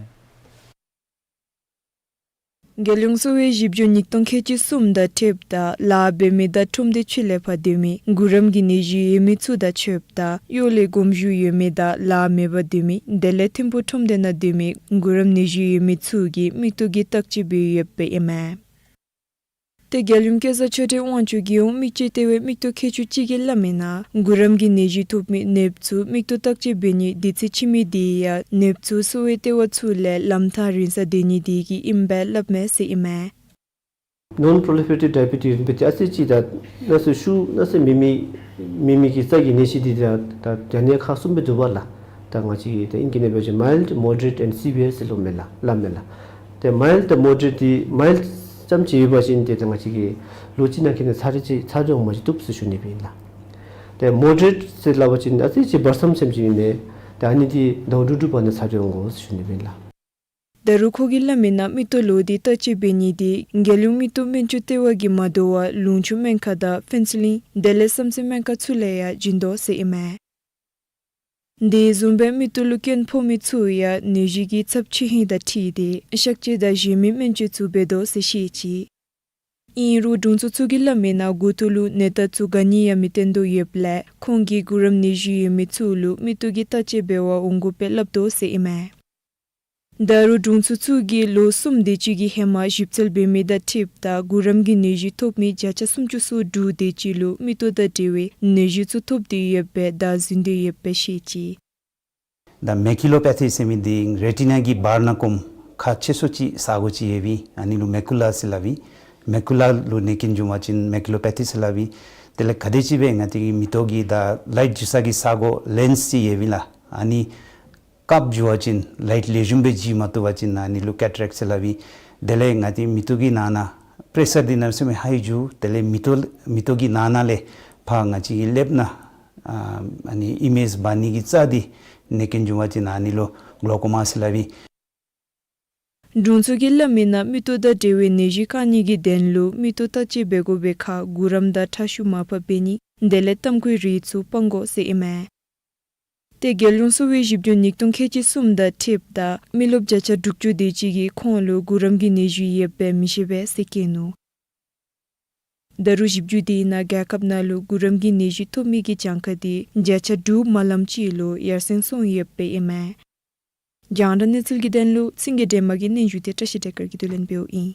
རྒྱལ་ཡོངས་གསོ་བའི་ཞིབ་འཇུག་ཉིས་སྟོང་ཁལ་གཅིག་གསུམ་དང་འཁྲིལཝ་ད་ལཱ་འབད་མི་དང་ཁྲོམ་སྡེ་ཕྱི་ལས་ཕར་སྡོད་མི་གུ་རམ་གྱི་ནད་གཞི་ཡོད་མི་ཚུ་དང་ཕྱདཔ་ད་གཡོག་ལས་དགོངསམ་ཞུ་ཡོད་མི་དང་ལཱ་མེདཔ་སྡོད་མི་དེ་ལས་ཐིམ་ཕུག་ཁྲོམ་སྡེ་ནང་སྡོད་མི་གུ་རམ་ནད་གཞི་ཡོད་མི་ཚུ་གིས་མིག་ཏོ་གིས་བརྟག་དཔྱད་འབད་ཡོདཔ་ཨིན་མས། ཏེ་རྒྱལ་ཡོངས་སྐྱེལ་ས་ཆོས་སྒྲོན་དབང་ཕྱུག་གིས་འོང་མིག་དཔྱད་ལྟེ་བའི་མིག་ཏོ་མཁས་མཆོག་ཅིག་གིས་སླབ་མི་ནང་གུ་རམ་གྱི་ནད་གཞི་ཐོབ་མི་ནདཔ་ཚུ་མིག་ཏོ་བརྟག་དཔྱད་འབད་ནི་དུས་ཚོད་ཕྱི་མི་དེ་ཡང་ནདཔ་ཚུ་གསོ་བའི་ལྟེ་བ་ཚུ་ལས་ལམ་ཐག་རིང་སར་སྡོད་ནི་དེ་གིས་ཨིནམ་སྦེ་སླབ་མས་ཟེར་ཨིན་མས། Non proliferative diabetes ཨིན་པས། ཏེ་ཨ་ཙི་ཅིག་ད་ན་ཚོད་ཤུགས་ན་ཚོད་མེད་མི་མེད་མི་གི་རྩ་གི་ནད་གཞི་འདི་ད་ད་ད་ནི་ཁག་གསུམ་སྦེ་འདུག་པ་ལགས། ད་ང་བཅས་ཀྱིས་ད་ཨིང་སྐད་ནང་འབད་བ་ཅིན་mild, moderate and severe ཟེར་སླབ་མས་ལགས། སླབ་མས་ལགས། ཏེ་mild དང་moderate འདི་mild ཙམ་ཅིག་ཡོད་པ་ཅིན་ཏེ་ད་ང་བཅས་ཀྱིས་ལོ་གཅིག་ནང་འཁོད་ནང་ཚར་རེ་ཅིག་ཚར་རེ་འོང་མ་ཅིག་བཏུབ་ཟེར་ཞུ་ནི་ཨིན་ལགས། ཏེ་moderate ཟེར་སླབ་པ་ཅིན་ཨ་ཙི་ཅིག་བར་མཚམས་ཅིག་ཨིན་མས། ཏེ་ཨ་ནི་འདི་ཟླཝ་དྲུག་དྲུག་བར་ན་ཚར་རེ་འོང་དགོ་ཟེར་ཞུ་ནི་ཨིན་ལགས། ད་རུང་ཁོ་གིས་སླབ་མི་ནང་མིག་ཏོ་ལོག་སྟེ་བརྟག་དཔྱད་འབད་ནི་འདི་རྒྱལ་ཡོངས་མིག་ཏོ་སྨན་བཅོས་ལྟེ་བ་གིས་མ་དོ་བར་ལུང་ཕྱོགས་སྨན་ཁང་དང་ཕུན་ཚོགས་གླིང་དེ་ལས་བསམ་རྩེ་སྨན་ཁང་ཚུ་ལས་ཡང་བྱིན་དོ་ཟེར་ཨིན་མས། དེ་བཟུམ་སྦེ་མིག་ཏོ་ལུ་སྐྱོན་ཕོག་མི་ཚུ་ཡང་ནད་གཞི་གི་ཚབས་ཆེ་ཧིང་དང་འཁྲིལ་ཏེ་གཤག་བཅོས་དང་གཞན་མི་སྨན་བཅོས་ཚུ་འབད་དོ་ཟེར་བཤད་ཅི། ཨིན་རུང་དྲུང་འཚོ་ཚུ་གིས་སླབ་མི་ནང་འགོ་ཐོག་ལུ་ནད་རྟགས་ཚུ་ག་ནི་ཡང་མི་སྟོན་དོ་ཡོདཔ་ལས་ཁོང་གིས་གུ་རམ་ནད་གཞི་ཡོད་མི་ཚུ་ལུ་མིག་ཏོ་གིས་བརྟག་དཔྱད་འབད་བར་འོང་དགོཔ་སྦེ་སླབ་དོ་ཟེར་ཨིན་མས། ད་རུང་དྲུང་འཚོ་ཚུ་གིས་ལོ་གསུམ་དེ་ཅིག་གི་ཧེ་མ་ཞིབ་འཚོལ་འབད་མི་དང་འཁྲིལཝ་ད་གུ་རམ་གྱི་ནད་གཞི་ཐོབ་མི་བརྒྱ་ཆ་སུམ་ཅུ་སོ་དྲུག་དེ་ཅིག་ལུ་མིག་ཏོ་དང་འབྲེལ་བའི་ནད་གཞི་ཚུ་ཐོབ་སྟེ་ཡོདཔ་སྦེ་བརྡ་ཟིན་ཏེ་ཡོདཔ་སྦེ་བཤད་ཅི། ད་མེ་ཀུ་ལོ་པེ་ཐི་ཟེར་མི་འདི་རེ་ཊི་ན་གི་བར་ན་སྐོརམ་ཁག་ཆེ་ཤོས་ཅིག་ས་སྒོ་ཅིག་ཡོདཔ་ཨིན། ཨ་ནི་ལུ་མེ་ཀུ་ལ་ཟེར་སླབ་ཨིན། མེ་ཀུ་ལ་ལུ་ནད་རྐྱེན་བྱུང་པ་ཅིན་མེ་ཀུ་ལོ་པེ་ཐི་ཟེར་སླབ་ཨིན། དེ་ལས་ག་དེ་ཅིག་སྦེ་ང་བཅས་ཀྱི་མིག་ཏོ་གི་ད་ལའིཊ་འགྱིག་ས་གི་ས་སྒོ་ལེནསི་ཅིག་ཡོདཔ་ཨིན་ལགས། ཨ་ནི་དཀརཔོ་འགྱོ་བ་ཅིན་ལའིཊ་ལེགས་ཤོམ་སྦེ་འགྱིག་མ་བཏུབ་པ་ཅིན་ཨ་ནི་ལུ་ཀེ་ཊ་རེཀཊ་ཟེར་སླབ་ཨིན། དེ་ལས་ང་བཅས་མིག་ཏོ་གི་ནང་ན་པེ་རེ་ཤར་འདི་གནམ་མེད་ས་མེད་ཧའི་འགྱོ། དེ་ལས་མིག་ཏོ་མིག་ཏོ་གི་ནང་ན་ལས་ཕར་ང་བཅས་ཀྱི་ཀླདཔ་ནང་ཨ་ཨ་ནི་ཨི་མེཇ་འབག་ནི་གི་རྩ་འདི་ནད་རྐྱེན་བྱུང་པ་ཅིན་ཨ་ནི་ལུ་གློ་ཀོ་མ་ཟེར་སླབ་ཨིན། དྲུང་འཚོ་གིས་སླབ་མི་ནང་མིག་ཏོ་དང་འབྲེལ་བའི་ནད་གཞི་བཀག་ནི་གི་དོན་ལུ་མིག་ཏོ་བརྟག་དཔྱད་འབད་དགོ་པའི་ཁར་གུ་རམ་དང་ཁྲག་ཤུགས་མར་ཕབ་འབད་ནི་དེ་ལས་ཏམ་ཁུའི་རིགས་ཚུ་སྤང་དགོ་ཟེར་ཨིན་མས། ཏེ་རྒྱལ་ཡོངས་གསོ་བའི་ཞིབ་འཇུག་ཉིས་སྟོང་ཁལ་གཅིག་གསུམ་དང་འཁྲིལཝ་ད་མི་རློབས་བརྒྱ་ཆ་དྲུག་ཅུ་དེ་ཅིག་གིས་ཁོང་ལུ་གུ་རམ་གྱི་ནད་གཞི་ཡོདཔ་སྦེ་མི་ཤེས་པས་ཟེར་བཀོད་ནུག། ད་རུང་ཞིབ་འཇུག་དེ་ནང་རྒྱལ་ཁབ་ནང་ལུ་གུ་རམ་གྱི་ནད་གཞི་ཐོབ་མི་གི་གྱངས་ཁ་དེ་བརྒྱ་ཆ་དྲུག་མ་ལམ་ཅིག་ལུ་ཡར་སེང་སོང་ཡོདཔ་སྦེ་ཨིན་མས། རྒྱང་བསྒྲགས་གནས་ཚུལ་གྱི་དོན་ལུ་སེང་གེ་སྒྲོལ་མ་གི་སྙན་ཞུ་དེ་བཀྲ་ཤིས་བདེ་སྐར་གྱིས་བསྡུ་ལེན་འབདཝ་ཨིན།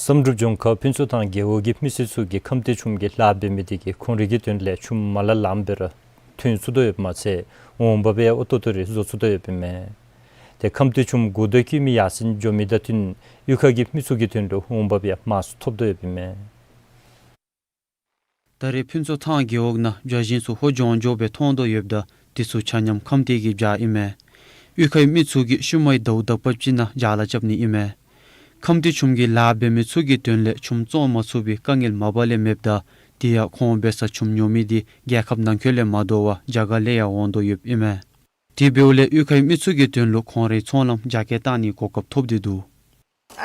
བསམ་གྲུབ་ལྗོངས་མཁར་ཕུན་ཚོགས་ཐང་རྒེད་འོག་གི་མི་སེར་ཚུ་གིས་ཁམས་བདེ་ཆུམ་གྱི་ལཱ་འབད་མི་དེ་གིས་ཁོང་རའི་གི་དོན་ལས་ཆུམ་མ་ལ་ལངམ་སྦེ་ར་ཐོན་ཚུགས་དོ་ཡོདཔ་མ་ཚད་འོང་འབབ་ཡང་ཨོ་ཏོ་ཏོ་རེ་བཟོ་ཚུགས་དོ་ཡོདཔ་ཨིན་མས། ཏེ་ཁམས་བདེ་ཆུམ་འགོ་བདག་གི་མི་ཡར་སེང་འགྱོ་མི་དང་བསྟུན་གཡུས་ཁ་གི་མི་ཚུ་གི་དོན་ལུ་འོང་འབབ་ཡང་མང་སུ་ཐོབ་དོ་ཡོདཔ་ཨིན་མས། ད་རེས་ཕུན་ཚོགས་ཐང་རྒེད་འོག་ནང་བྱ་ཞིང་ཚུ་ཧོ་ལྗང་ལྗང་སྦེ་མཐོང་དོ་ཡོདཔ་ད་དེ་ཚུ་ཆ་མཉམ་ཁམས་བདེ་གི་བྱ་ཨིན་མས། གཡུས་ཁའི་མི་ཚུ་གིས་ཤུལ་མའི་ཟླཝ་དག་པ་ཅིག་ནང་བྱ་ལཱ་རྐྱབ་ནི་ཨིན་མས། ཁམས་བདེ་ཆུམ་གྱི་ལཱ་འབད་མི་ཚུ་གི་དོན་ལས་ཆུམ་བཙོང་མ་ཚུགས་པའི་དཀའ་ངལ་མ་པ་ལས་མེདཔ་ད་དེ་ཡང་ཁོང་འབད་སར་ཆུམ་ཉོ་མི་དེ་རྒྱལ་ཁབ་ནང་འཁོད་ལས་མ་དོ་བར་རྒྱ་གར་ལས་ཡང་འོང་དོ་ཡོདཔ་ཨིན་མས། དེ་འབདཝ་ལས་གཡུས་ཁའི་མི་ཚུ་གི་དོན་ལུ་ཁོང་རའི་ཚོང་ལམ་རྒྱ་སྐྱེད་བཏང་ནིའི་གོ་སྐབས་ཐོབ་སྟེ་འདུག།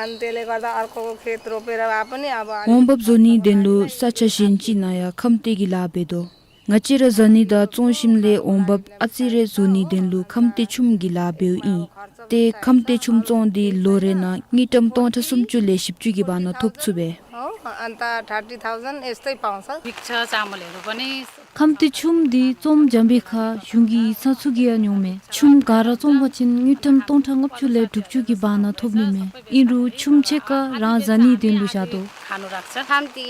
अनि त्यसले गर्दा अर्को खेत रोपेर भए पनि अब अलिक འོང་འབབ་བཟོ་ནིའི་དོན་ལུ་ས་ཆ་གཞན་ཅིག་ནང་ཡང་ཁམས་བདེ་གི་ལཱ་འབད་དོ། ང་བཅས་ར་བཟའ་ནི་དང་བཙོང་ཞིནམ་ལས་འོང་འབབ་ཨ་ཙི་རེ་བཟོ་ནིའི་དོན་ལུ་ཁམས་བདེ་ཆུམ་གྱི་ལཱ་འབདཝ་ཨིན། ཏེ་ཁམས་བདེ་ཆུམ་བཙོང་སྟེ་ལོ་རེ་ནང་དངུལ་ཀྲམ་སྟོང་ཕྲག་སུམ་ཅུ་ལས་བཞི་བཅུ་གི་བར་ན་ཐོབ་ཚུགས་པས། हो, अन्त थर्टी थाउजन्ड यस्तै पाउँछ। बिग्छ चामलहरू पनि। ཁམས་བདེ་ཆུམ་འདི་བཙོངམ་འཇམ་པའི་ཁར་གཞུང་གི་ཡིག་ཚང་ཚུ་གིས་ཡང་ཉོཝ་མས། ཆུམ་ག་ར་བཙོང་པ་ཅིན་དངུལ་ཀྲམ་སྟོང་ཕྲག་ལྔ་བཅུ་ལས་དྲུག་ཅུ་གི་བར་ན་ཐོབ་ནི་མས། ཨིན་རུང་ཆུམ་ཕྱེད་ཀ་རང་བཟའ་ནིའི་དོན་ལུ་བཞག་དོ། ཁམས་བདེ་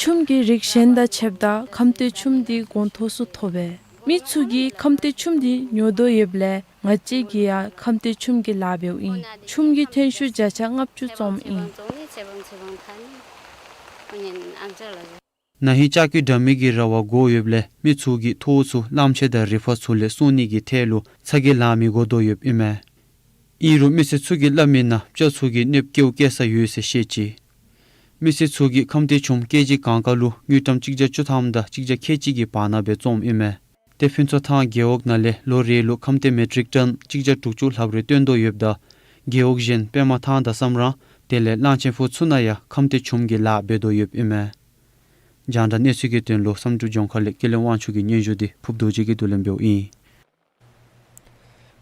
ཆུམ་གྱི་རིགས་གཞན་དང་ཕྱདཔ་ད་ཁམས་བདེ་ཆུམ་འདི་གོང་མཐོ་སུ་ཐོབ་པས། མི་ཚུ་གིས་ཁམས་བདེ་ཆུམ་འདི་ཉོ་དོ་ཡོདཔ་ལས་ང་བཅས་ཀྱིས་ཡང་ཁམས་བདེ་ཆུམ་གྱི་ལཱ་འབདཝ་ཨིན། ཆུམ་གྱི་ཐོན་ཤུགས་བརྒྱ་ཆ་ལྔ་བཅུ་བཙོངམ་ཨིན། ན་ཧིང་ལྕགས་ཀྱུ་འདྲ་མིན་གྱི་ར་བ་དགོ་ཡོདཔ་ལས་མི་ཚུ་གིས་ཐོག་ཚུ་གླངམོ་ཆེ་དང་རི་ཕག་ཚུ་ལས་སྲུང་ནི་གི་ཐད་ལུ་ཚ་གྱང་ལང་མི་དགོ་དོ་ཡོདཔ་ཨིན་མས། ཨིན་རུང་མི་སེར་ཚུ་གིས་སླབ་མི་ནང་བྱ་ཚུ་གིས་གནོདཔ་བཀལཝ་བཀལ་ས་ཡོད་ཟེར་བཤད་ཅི། མི་སེར་ཚུ་གིས་ཁམས་བདེ་ཆུམ་ཀེ་ཇི་གང་ག་ལུ་དངུལ་ཀྲམ་གཅིག་བརྒྱ་བཅུ་ཐམ་དང་གཅིག་བརྒྱ་ཁལ་གཅིག་གི་བར་ན་སྦེ་བཙོངམ་ཨིན་མས། ཏེ་ཕུན་ཚོགས་ཐང་རྒེད་འོག་ནང་ལས་ལོ་རེ་ལུ་ཁམས་བདེ་མེ་ཊིག་ཊོན་གཅིག་བརྒྱ་དྲུག་ཅུ་ལྷགཔ་རེ་བཏོན་དོ་ཡོདཔ་ད་རྒེད་འོག་གཞན་པདྨ་ཐང་དང་བསམ་ར་དེ་ལས་གླང་ཆེན་ཕུག་ཚུ་ནང་ཡང་ཁམས་བདེ་ཆུམ་གྱི་ལཱ་འབད་དོ་ཡོདཔ་ཨིན་མས། རྒྱང་བསྒྲགས་གནས་ཚུལ་གྱི་དོན་ལུ་བསམ་གྲུབ་ལྗོངས་མཁར་ལས་ཀུན་ལེགས་དབང་ཕྱུག་གི་སྙན་ཞུ་འདི་ཕུརཔ་རྡོ་རྗེ་གིས་བསྡུ་ལེན་འབདཝ་ཨིན།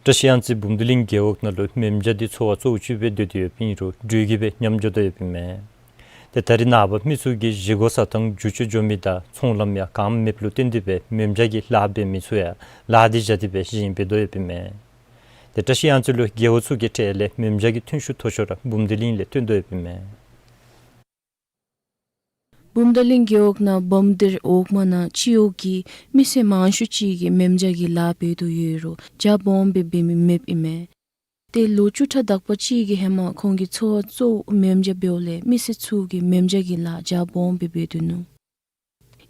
བཀྲ་ཤིས་གཡང་རྩེ་བུམ་སྡེ་གླིང་རྒེད་འོག་ནང་ལུ་མེ་མཇའ་འདི་ཚོ་བ་གཙོ་བོ་ཅིག་སྦེ་སྡོད་དེ་ཡོདཔ་ཨིན་རུང་དྲོད་ཀྱིས་སྦེ་ཉམས་འགྱོ་དོ་ཡོདཔ་ཨིན་མས། ཏེ་ད་རེས་ནངས་པ་མི་ཚུ་གིས་བཞེས་སྒོ་བཟའ་ཐངས་འགྱུར་བཅོས་འགྱོ་མི་དང་ཚོང་ལམ་ཡང་གང་མེདཔ་ལུ་བརྟེན་ཏེ་སྦེ་མེ་མཇའ་གི་ལཱ་འབད་མི་ཚུ་ཡང་ལཱ་འདི་བཞག་སྟེ་སྦེ་གཞན་འབད་དོ་ཡོདཔ་ཨིན་མས། ཏེ་བཀྲ་ཤིས་གཡང་རྩེ་ལུ་རྒེད་འོག་ཚུ་གི་གྲས་ལས་མེ་མཇའ་གི་ཐོན་ཤུགས་མཐོ་ཤོས་ར་བུམ་སྡེ་གླིང་ལས་ཐོན་དོ་ཡོདཔ་ཨིན་མས། བུམ་སྡེ་གླིང་རྒེད་འོག་ནང་བུམ་སྡེར་འོག་མ་ནང་སྤྱི་འོག་གི་མི་སེར་མང་ཤོས་ཅིག་གིས་མེ་མཇའ་གི་ལཱ་འབད་དོ་ཡོད་རུང་རྒྱ་སྦོམ་སྦེ་འབད་མི་མེདཔ་ཨིན་མས། ཏེ་ལོ་བཅུ་ཕྲག་དག་པ་ཅིག་གི་ཧེ་མ་ཁོང་གི་འཚོ་བ་གཙོ་བོ་མེ་མཇའ་འབདཝ་ལས་མི་སེར་ཚུ་གིས་མེ་མཇའ་གི་ལཱ་རྒྱ་སྦོམ་སྦེ་འབད་དོ་ནུག།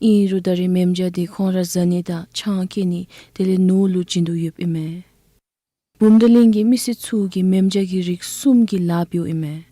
ཨིན་རུང་ད་རེས་མེ་མཇའ་འདི་ཁོང་ར་བཟའ་ནི་དང་ཆང་བསྐྱལ་ནི་དེ་ལས་ནོར་ལུ་བྱིན་དོ་ཡོདཔ་ཨིན་མས། བུམ་སྡེ་གླིང་གི་མི་སེར་ཚུ་གིས་མེ་མཇའ་གི་རིགས་གསུམ་གྱི་ལཱ་འབདཝ་ཨིན་མས།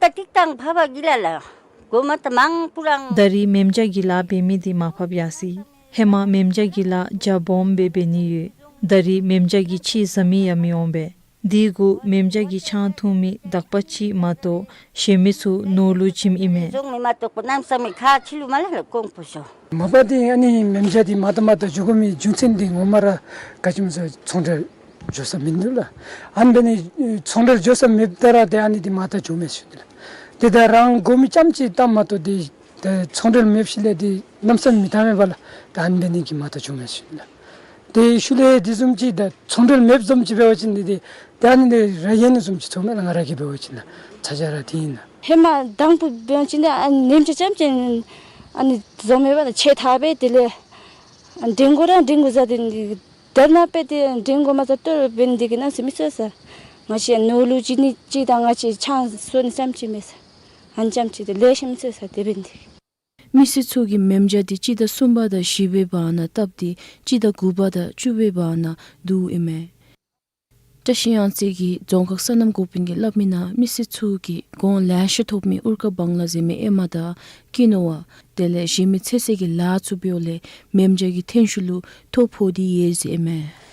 ད་ཏིག་ཏང་ཕབ་པར་གི་ལཱ་ལགས། གོ་མ་ད་མང་པོ་རང་། ད་རེས་མེ་མཇའ་གི་ལཱ་འབད་མི་འདི་མར་ཕབ་ཡར་སོ་ཡི། ཧེ་མ་མེ་མཇའ་གི་ལཱ་རྒྱ་སྦོམ་སྦེ་འབད་ནི་ཡོད། ད་རེས་མེ་མཇའ་གི་ཕྱེ་བཟའ་མི་ཡང་མི་འོང་པས། དེ་གུ་མེ་མཇའ་གི་ཆང་འཐུང་མི་དག་པ་ཅིག་མ་གཏོགས་གཞན་མི་ཚུ་ནོར་ལུ་བྱིནམ་ཨིན་མས། བཟུང་མི་མ་གཏོགས་པ་གནམ་མེད་ས་མེད་ཁག་ཆེ་ལུ་མ་ལ་ལ་ཀོང་པོ་ཤོ། མ་པ་འདི་ཨ་ནི་མེ་མཇའ་འདི་མ་ཏ་མ་ཏ་འགྱོ་དགོ་མི་རྒྱུ་མཚན་འདི་ངོ་མ་ར་ག་ཅི་སྨོ་ཟེར་ཚོང་འབྲེལ་འགྱོ་ས་མིན་འདུག་ལགས། ཨ་ནི་འབད་ནི་ཚོང་འབྲེལ་འགྱོ་ས་མེདཔ་ད་ར་ཏེ་ཨ་ནི་འདི་མ་ཏ་འགྱོ་མས་ཟེར་ཞུ་ནི་ལགས། ཏེ་ད་རང་དགོ་མི་རྐྱངམ་ཅིག་བཏངམ་མ་གཏོགས་འདི་ཏེ་ཚོང་འབྲེལ་མེདཔ་ཞིནམ་ལས་འདི་གནམ་མེད་ས་མེད་མི་བཏང་མས་པ་ལགས། ད་ཨ་ནི་འབད་ནི་གིས་མ་ཏ་འགྱོ་མས་ཟེར་ཞུ་ནི་ལགས། ཏེ་ཤུལ་ལས་འདི་བཟུམ་ཅིག་ད་ཚོང་འབྲེལ་མེདཔ་བཟུམ་ཅིག་འབད་བ་ཅིན་འདི་ཏེ་ད་ཨ་ནི་འདི་ར་ཡན་བཟུམ་ཅིག་ཚོརཝ་མས་ལགས། ང་ར་གིས་འབད་བ་ཅིན་ལགས། ཆ་བཞག་ར་འདི་ཨིན་ལགས། ཧེ་མ་དང་ཕུ་འབད་བ་ཅིན་ཨ་ནེམ་ཅིག་ཙམ་ཅིག་ཨ་ནི་བཟོ་མེད་པ་ད་ཆེ་ཐག་པས། དེ་ལས་འགྲེང་བུ་ར་འགྲེང་བུ་བཟའ་སྟེ་འདི་དར་ནང་སྦེ་ཏེ་འགྲེང་བུ་མ་བཟའ་ཏོ་འབད་ནི་འདི་གིས་གནམ་མེད་ས་མེད་མི་ཚོར་ས། ང་བཅས་ནོར་ལུ་བྱིན་ནི་ཅིག་དང་ང་བཅས་ཆང་བཟོ་ནི་ཙམ་ཅིག་མས་ས། ཨ་ནི་ཙམ་ཅིག་ཏེ་ལེགས་ཤོམ་མི་ཚོར་ས། དེ་འབད་ནི་འདི་གིས། མི་སེར་ཚུ་གིས་མེ་མཇའ་འདི་སྤྱི་ཟླ་གསུམ་པ་དང་བཞི་པའི་བར་ན་བཏབ་སྟེ་སྤྱི་ཟླ་དགུ་པ་དང་བཅུ་པའི་བར་ན་བསྡུཝ་ཨིན་མས། བཀྲ་ཤིས་གཡང་རྩེ་གི་རྫོང་ཁག་སོ་ནམ་འགོ་དཔོན་གྱིས་སླབ་མིའི་ནང་མི་སེར་ཚུ་གིས་གོང་ལེ་ཤ་ཐོབ་མི་ཨུར་ཀ་བང་ལ་ཟེར་མི་ཨེ་མ་དང་ཀི་ནོ་བ་དེ་ལས་གཞན་མི་ཚོད་བསྲེ་གི་ལཱ་ཚུ་འབདཝ་ལས་མེ་མཇའ་གི་ཐོན་ཤུགས་ལུ་ཐོ་ཕོག་སྟེ་ཡོད་ཟེར་ཨིན་མས།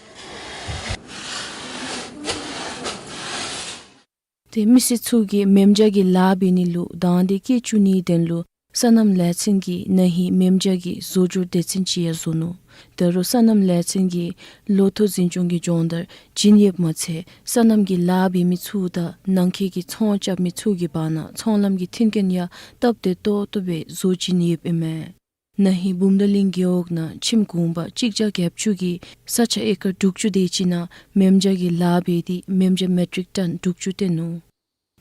ཏེ་མི་སེར་ཚུ་གིས་མེ་མཇའ་གི་ལཱ་འབད་ནི་ལུ་དང་འདོད་བསྐྱེད་བཅུག་ནིའི་དོན་ལུ་སོ་ནམ་ལས་ཚན་གྱིས་ན་ཧིང་མེ་མཇའ་གི་བཟོ་བཅོས་སྡེ་ཚན་ཅིག་ཡང་བཟོ་ནུག། ད་རུང་སོ་ནམ་ལས་ཚན་གྱིས་ལོ་ཐོག་འཛིན་སྐྱོང་གི་སྦྱོང་བརྡར་བྱིན་ཡོདཔ་མ་ཚད་སོ་ནམ་གྱི་ལཱ་འབད་མི་ཚུ་དང་ནང་འཁོད་ཀྱི་ཚོང་རྐྱབ་མི་ཚུ་གི་བར་ན་ཚོང་ལམ་གྱི་མཐུན་རྐྱེན་ཡང་སྟབས་བདེ་ཏོག་ཏོ་སྦེ་བཟོ་བྱིན་ཡོདཔ་ཨིན་མས། ན་ཧིང་བུམ་སྡེ་གླིང་རྒེད་འོག་ནང་ཁྱིམ་གུང་པ་གཅིག་བརྒྱ་བརྒྱད་ཅུ་གིས་ས་ཆ་ཨེ་ཀར་དྲུག་ཅུ་དེ་ཅིག་ནང་མེ་མཇའ་གི་ལཱ་འབད་དེ་མེ་མཇའ་མེ་ཊིག་ཊོན་དྲུག་ཅུ་བཏོན་ནུག།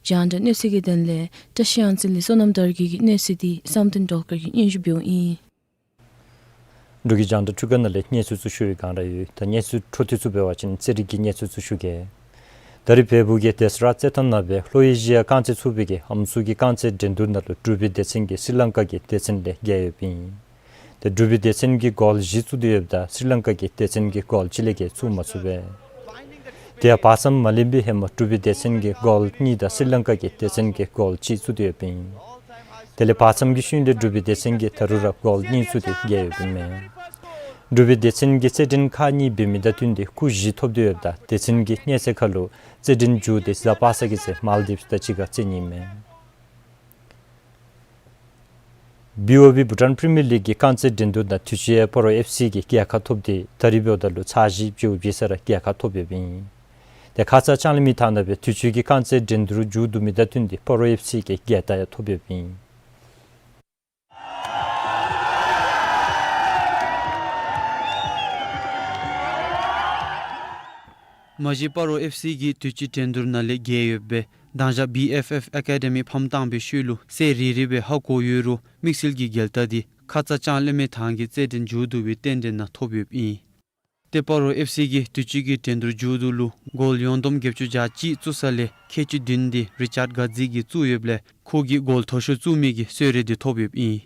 རྒྱང་བསྒྲགས་གནས་ཚུལ་གྱི་དོན་ལས་བཀྲ་ཤིས་གཡང་རྩེ་ལས་བསོད་ནམས་དར་རྒྱས་ཀྱི་གནས་ཚུལ་འདི་བསམ་གཏན་སྒྲོལ་དཀར་གྱིས་སྙན་ཞུ་འབདཝ་ཨིན། འབྲུག་གི་རྒྱང་བསྒྲགས་ཁྲུ་ཀ་ནང་ལས་གནས་ཚུལ་ཚུ་ཞུ་བའི་སྒང་ར་ཡོད། ད་གནས་ཚུལ་འཕྲོ་མཐུད་ཚུ་འབད་བ་ཅིན་རྩེད་རིགས་ཀྱི་གནས་ཚུལ་ཚུ་ཞུ་གེ། ད་རེས་བལ་པོ་གི་དེ་སི་ར་རྩེད་ཐང་ནང་སྦེ་ལྷོ་ཨེ་ཤི་ཡ་རྐང་རྩེད་ཚོགས་པའི་གི་ཨམ་སྲུ་གི་རྐང་རྩེད་འགྲན་བསྡུར་ནང་ལུ་འབྲུག་པའི་སྡེ་ཚན་གྱིས་སི་ལང་ཀ་གི་སྡེ་ཚན་ལས་རྒྱལ་ཡོདཔ་ཨིན། ཏེ་འབྲུག་པའི་སྡེ་ཚན་གྱིས་གོལ་བཞི་བཙུགས་ཏེ་ཡོདཔ་ད་སི་ལང་ཀ་གི་སྡེ་ཚན་གྱིས་གོལ་གཅིག་ལས་བརྒལ་བཙུགས་མ་ཚུགས་པས། དེ་ཡང་བར་མཚམས་མ་ལེན་པའི་ཧེ་མ་འབྲུག་པའི་སྡེ་ཚན་གྱིས་གོལ་གཉིས་དང་སི་ལང་ཀ་གི་སྡེ་ཚན་གྱིས་གོལ་གཅིག་བཙུགས་ཏེ་ཡོདཔ་ཨིན། དེ་ལས་བར་མཚམས་ཀྱི་ཤུལ་ལས་འབྲུག་པའི་སྡེ་ཚན་གྱིས་ད་རུང་ར་གོལ་གཉིས་བཙུགས་ཏེ་རྒྱལ་ཡོདཔ་ཨིན་མས། འབྲུག་པའི་སྡེ་ཚན་གྱིས་རྩེད་འགྲན་ཁག་གཉིས་འབད་མི་དང་བསྟུན་ཏེ་སྐུགས་བཞི་ཐོབ་སྟེ་ཡོདཔ་ད་སྡེ་ཚན་གྱིས་གནས་ཚད་ཁར་ལུ་རྩེད་འགྲན་མཇུག་འདི་གཟའ་པ་སངས་ཀྱི་ཚེ་མཱལ་དིབས་དང་གཅིག་ཁར་རྩེད་ནི་ཨིན་མས། བི་ཨོ་བི་བྷུ་ཊཱན་པི་རི་མི་ཡར་ལིག་གི་རྐང་རྩེད་འགྲན་བསྡུར་ནང་དུས་ཅི་ཡང་སྤ་རོ་ཨེཕ་སི་གིས་རྒྱལ་ཁ་ཐོབ་སྟེ་ད་རིས་འབདཝ་ད་ལུ་ཚར་བཞི་བཅུ་བཞི་ས་ར་རྒྱལ་ཁ་ཐོབ་ཡོདཔ་ཨིན། དེ་ཁ་ཙ་ལྕང་གླིང་མའི་ཐང་ནང་སྦེ་དུས་ཅི་གི་རྐང་རྩེད་འགྲན་བསྡུར་མཇུག་བསྡུ་མི་དང་བསྟུན་ཏེ་སྤ་རོ་ཨེཕ་སི་གིས་རྒྱལ་ཁ་ཡང་ཐོབ་ཡོདཔ་ཨིན། མ་གཞི་སྤ་རོ་ཨེཕ་སི་གིས་དུས་ཅི་འགྲན་བསྡུར་ནང་ལས་རྒྱལ་ཡོདཔ་སྦེ་མདང་ཞག་བི་ཨེཕ་ཨེཕ་ཨེ་ཀ་ཌི་མི་ཕམ་བཏང་བའི་ཤུལ་ལུ་གསལ་རི་རི་སྦེ་ཧ་གོ་ཡོད་རུང་དམིགས་བསལ་གྱི་རྒྱལ་རྟགས་འདི་ཁ་ཙ་ལྕང་གླིང་མའི་ཐང་གི་རྩེད་འགྲན་མཇུག་བསྡུ་བའི་རྟེན་འབྲེལ་ནང་ཐོབ་ཡོདཔ་ཨིན། ཏེ་སྤ་རོ་ཨེཕ་སི་གིས་དུས་ཅི་གི་འགྲན་བསྡུར་མཇུག་བསྡུ་ལུ་གོལ་ཡོངས་བསྡོམས་བརྒྱད་ཅུ་གྱ་གཅིག་བཙུགས་ས་ལས་ཁལ་གཅིག་བདུན་འདི་རི་ཅཱཌ་གྷ་ཛི་གིས་བཙུགས་ཡོདཔ་ལས་ཁོ་གིས་གོལ་མཐོ་ཤོས་བཙུགས་མི་གི་གསོལ་རས་འདི་ཐོབ་ཡོདཔ་ཨིན།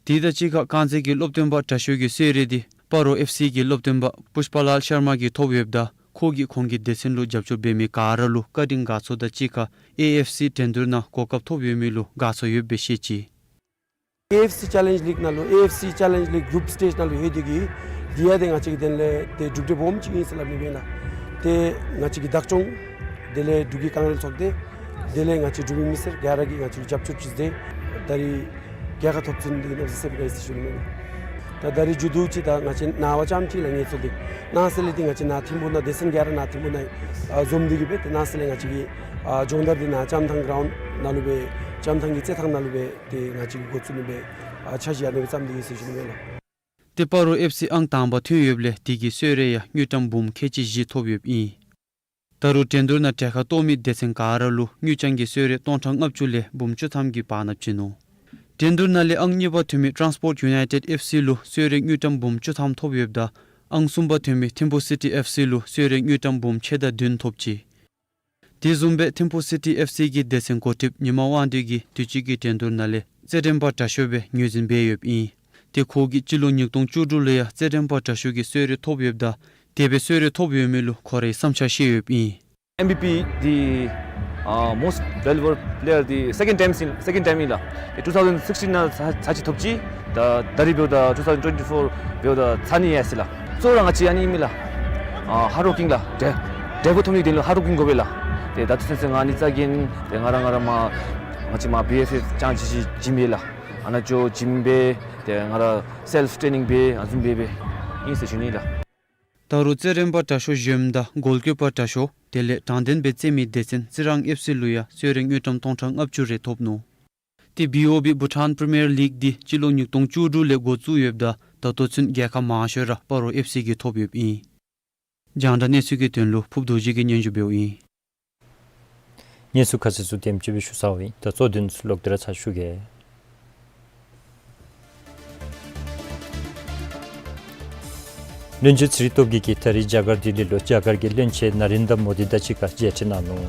དེ་དང་གཅིག་ཁར་རྐང་རྩེད་ཀྱི་སློབ་སྟོན་པ་དྲག་ཤོས་ཀྱི་གསོལ་རས་འདི་སྤ་རོ་ཨེཕ་སི་གི་སློབ་སྟོན་པ་པུཤ་པ་ལཱལ་ཤར་མ་གིས་ཐོབ་ཡོདཔ་ད་ཁོ་གིས་ཁོང་གི་སྡེ་ཚན་ལུ་རྒྱབ་སྐྱོར་འབད་མི་ག་ར་ལུ་བཀའ་དྲིན་དགའ་ཚོར་དང་གཅིག་ཁར་ཨེ་ཨེཕ་སི་འགྲན་བསྡུར་ནང་གོ་སྐབས་ཐོབ་ཡོད་མི་ལུ་དགའ་ཚོར་ཡོདཔ་སྦེ་བཤད་ཅི། ཨེ་ཨེཕ་སི་ཅེ་ལེནཇ་ལིག་ནང་ལུ་ཨེ་ཨེཕ་སི་ཅེ་ལེནཇ་ལིག་གུ་རུབ་སི་ཊེཇ་ནང་ལུ་ལྷོད་དེ་གིས་འདི་ཡང་ཏེ་ང་བཅས་ཀྱི་དོན་ལས་ཏེ་གྲུབ་འབྲས་སྦོམ་ཅིག་ཨིན་ཟེར་སླབ་ནི་ཨིན་ལགས། ཏེ་ང་བཅས་ཀྱི་བདག་སྐྱོང་དེ་ལས་འབྲུག་གི་རྐང་རྩེད་ཚོགས་སྡེ་དེ་ལས་ང་བཅས་འབྲུག་མི་སེར་ག་ར་གིས་ང་བཅས་ལུ་རྒྱབ་སྐྱོར་ཅིག་མཛད་ད་རིས་རྒྱལ་ཁ་ཐོབ་ཚུགས་ནི་འདི་གནམ་མེད་ས་མེད་དགའ་ཡི་ཟེར་ཞུ་ནི་ཨིན། ད་ད་རིས་མཇུག་བསྡུ་ཅིག་ད་ང་བཅས་ནངས་པ་ཙམ་ཅིག་ལགས་ངལ་རྩོལ་འདི་གནངས་ཚེ་ལས་འདི་ང་བཅས་ནཱ་ཐིམ་ཕུག་ནང་སྡེ་ཚན་ག་ར་ནཱ་ཐིམ་ཕུག་ནང་ཨ་འཛོམས་ཏེ་གི་སྦེ་ཏེ་གནངས་ཚེ་ལས་ང་བཅས་ཀྱི་ཨ་སྦྱོང་བརྡར་འདི་ནཱ་ལྕམ་ཐང་གི་རའུནཌ་ནང་ལུ་སྦེ་ལྕམ་ཐང་གི་རྩེད་ཐང་ནང་ལུ་སྦེ་ཏེ་ང་བཅས་ཀྱིས་འགོ་བཙུགས་ནི་སྦེ་ཨ་འཆར་གཞི་ཨ་ནི་སྦེ་བརྩམས་ཏེ་ཡོད་ཟེར་ཞུ་ནི་ཨིན་ལགས། ཏེ་སྤ་རོ་ཨེཕ་སི་ཨང་དང་པ་ཐོན་ཡོདཔ་ལས་དེ་གིས་གསོལ་རས་ཡང་དངུལ་ཀྲམ་འབུམ་ཁལ་གཅིག་བཞི་ཐོབ་ཡོདཔ་ཨིན། ད་རུང་འགྲན་བསྡུར་ནང་གྲལ་ཁར་གཏོགས་མི་སྡེ་ཚན་ག་ར་ལུ་དངུལ་རྐྱང་གི་གསོལ་རས་སྟོང་ཕྲག་ལྔ་བཅུ་ལས་འབུམ་བཅུ་ཐམ་གྱི་བར་ན་བྱིན་ནུག། འགྲན་བསྡུར་ནང་ལས་ཨང་གཉིས་པ་ཐོན་མི་ཊཱནསི་པོརཊ་ཡུ་ནའི་ཊེཌ་ཨེཕ་སི་ལུ་གསོལ་རས་དངུལ་ཀྲམ་འབུམ་བཅུ་ཐམ་ཐོབ་ཡོདཔ་ད་ཨང་གསུམ་པ་ཐོན་མི་ཐིམ་ཕུག་སི་ཊི་ཨེཕ་སི་ལུ་གསོལ་རས་དངུལ་ཀྲམ་འབུམ་ཕྱེད་དང་བདུན་ཐོབ་ཅི། དེ་བཟུམ་སྦེ་ཐིམ་ཕུག་སི་ཊི་ཨེཕ་སི་གི་སྡེ་ཚན་འགོ་ཁྲིདཔ་ཉི་མ་དབང་འདུས་ཀྱིས་དུས་ཅི་གི་འགྲན་བསྡུར་ནང་ལས་རྩེད་འགྲན་པ་དྲག་ཤོས་སྦེ་ངོས་འཛིན་འབད་ཡོདཔ་ཨིན། ཏེ་ཁོ་གིས་སྤྱི་ལོ་ཉིས་སྟོང་བཅུ་དྲུག་ལུ་ཡང་རྩེད་འགྲན་པ་དྲག་ཤོས་ཀྱི་གསོལ་རས་ཐོབ་ཡོདཔ་ད་དེ་སྦེ་གསོལ་རས་ཐོབ་ཡོད་མི་ལུ་ཁོ་རའི་བསམ་འཆར་བཤད་ཡོདཔ་ཨིན། ཨེམ་བི་པི་འདི་ཨ་most valuable player འདི་སེ་ཀེནཌ་ཊའིམ་ཨིན་སེ་ཀེནཌ་ཊའིམ་ཨིན་ལགས། ཨེ་ཊུ་ཐའུ་ཟེནཌ་སིགསི་ཊིན་ནང་ཚར་ཚར་གཅིག་ཐོབ་ཅི། ད་ད་རིས་འབདཝ་ད་ཊུ་ཐའུ་ཟེནཌ་ཊུ་ཝེན་ཊི་ཕོར་འབདཝ་ད་ཚར་ནི་ཡང་ཟེར་ལགས། གཙོ་བོ་ར་ང་བཅས་ཨ་ནི་ཨིན་མས་ལགས། ཨ་ཧརཌ་ཝརཀ་ཨིན་ལགས། འབྲས་འབྲས་བུ་ཐོབ་ནི་དོན་ལུ་ཧརཌ་ཝརཀ་ཨིན་དགོ་པས་ལགས། ཏེ་ད་ལྟོ་ཚུན་ཚོད་ང་ཨ་ནི་རྩ་འགེངས་ཏེ་ང་ར་ང་ར་མ་ང་བཅས་མ་བི་ཨེསི་ཨེསི་ཙང་ཅིག་ཅིག་བྱིན་པས་ལགས། ཨ་ནཱ་ཅོག་བྱིན་སྦེ་ཏེ་ང་ར་སེལཕ་ཊྲེ་ནིང་འབད་ཨ་བཟུམ་སྦེ་སྦེ་ཨིན་ཟེར་ཞུ་ནི་ལགས། ད་རུང་རྩེད་འགྲན་པ་དྲག་ཤོས་གཞོནམ་དང་གོལ་ཀིཔར་དྲག་ཤོས་དེ་ལས་དྲང་བདེན་སྦེ་རྩེད་མི་སྡེ་ཚན་རྩི་རང་ཨེཕ་སི་ལུ་ཡང་གསོལ་རས་དངུལ་ཀྲམ་སྟོང་ཕྲག་ལྔ་བཅུ་རེ་ཐོབ་ནུག། ཏེ་བི་ཨོ་བི་བྷུ་ཊཱན་པི་རི་མི་ཡར་ལིག་འདི་སྤྱི་ལོ་ཉིས་སྟོང་བཅུ་དྲུག་ལས་འགོ་བཙུགས་ཡོདཔ་ད་ད་ལྟོ་ཚུན་རྒྱལ་ཁ་མང་ཤོས་ར་སྤ་རོ་ཨེཕ་སི་གིས་ཐོབ་ཡོདཔ་ཨིན། རྒྱང་བསྒྲགས་གནས་ཚུལ་གྱི་དོན་ལུ་ཕུབ་རྡོ་རྗེ་གིས་སྙན་ཞུ་འབདཝ་ཨིན། གནས་ཚུལ་ཁ་གསལ་ཚུ་དེམ་ཅིག་སྦེ་ཞུ་ཚརཝ་ཨིན། ད་གཙོ་དོན་ཚུ་ལོག་སྟེ་ར་ཚར་ཞུ་གེ། བློན་ཆེན་ཚེ་རིང་སྟོབས་རྒྱས་ཀྱིས་ད་རིས་རྒྱ་གར་ལྡི་ལི་ལུ་རྒྱ་གར་གྱི་བློན་ཆེན་ན་རེན་དྲ་མོ་དི་དང་གཅིག་ཁར་མཇལ་འཕྲད་གནང་ནུག།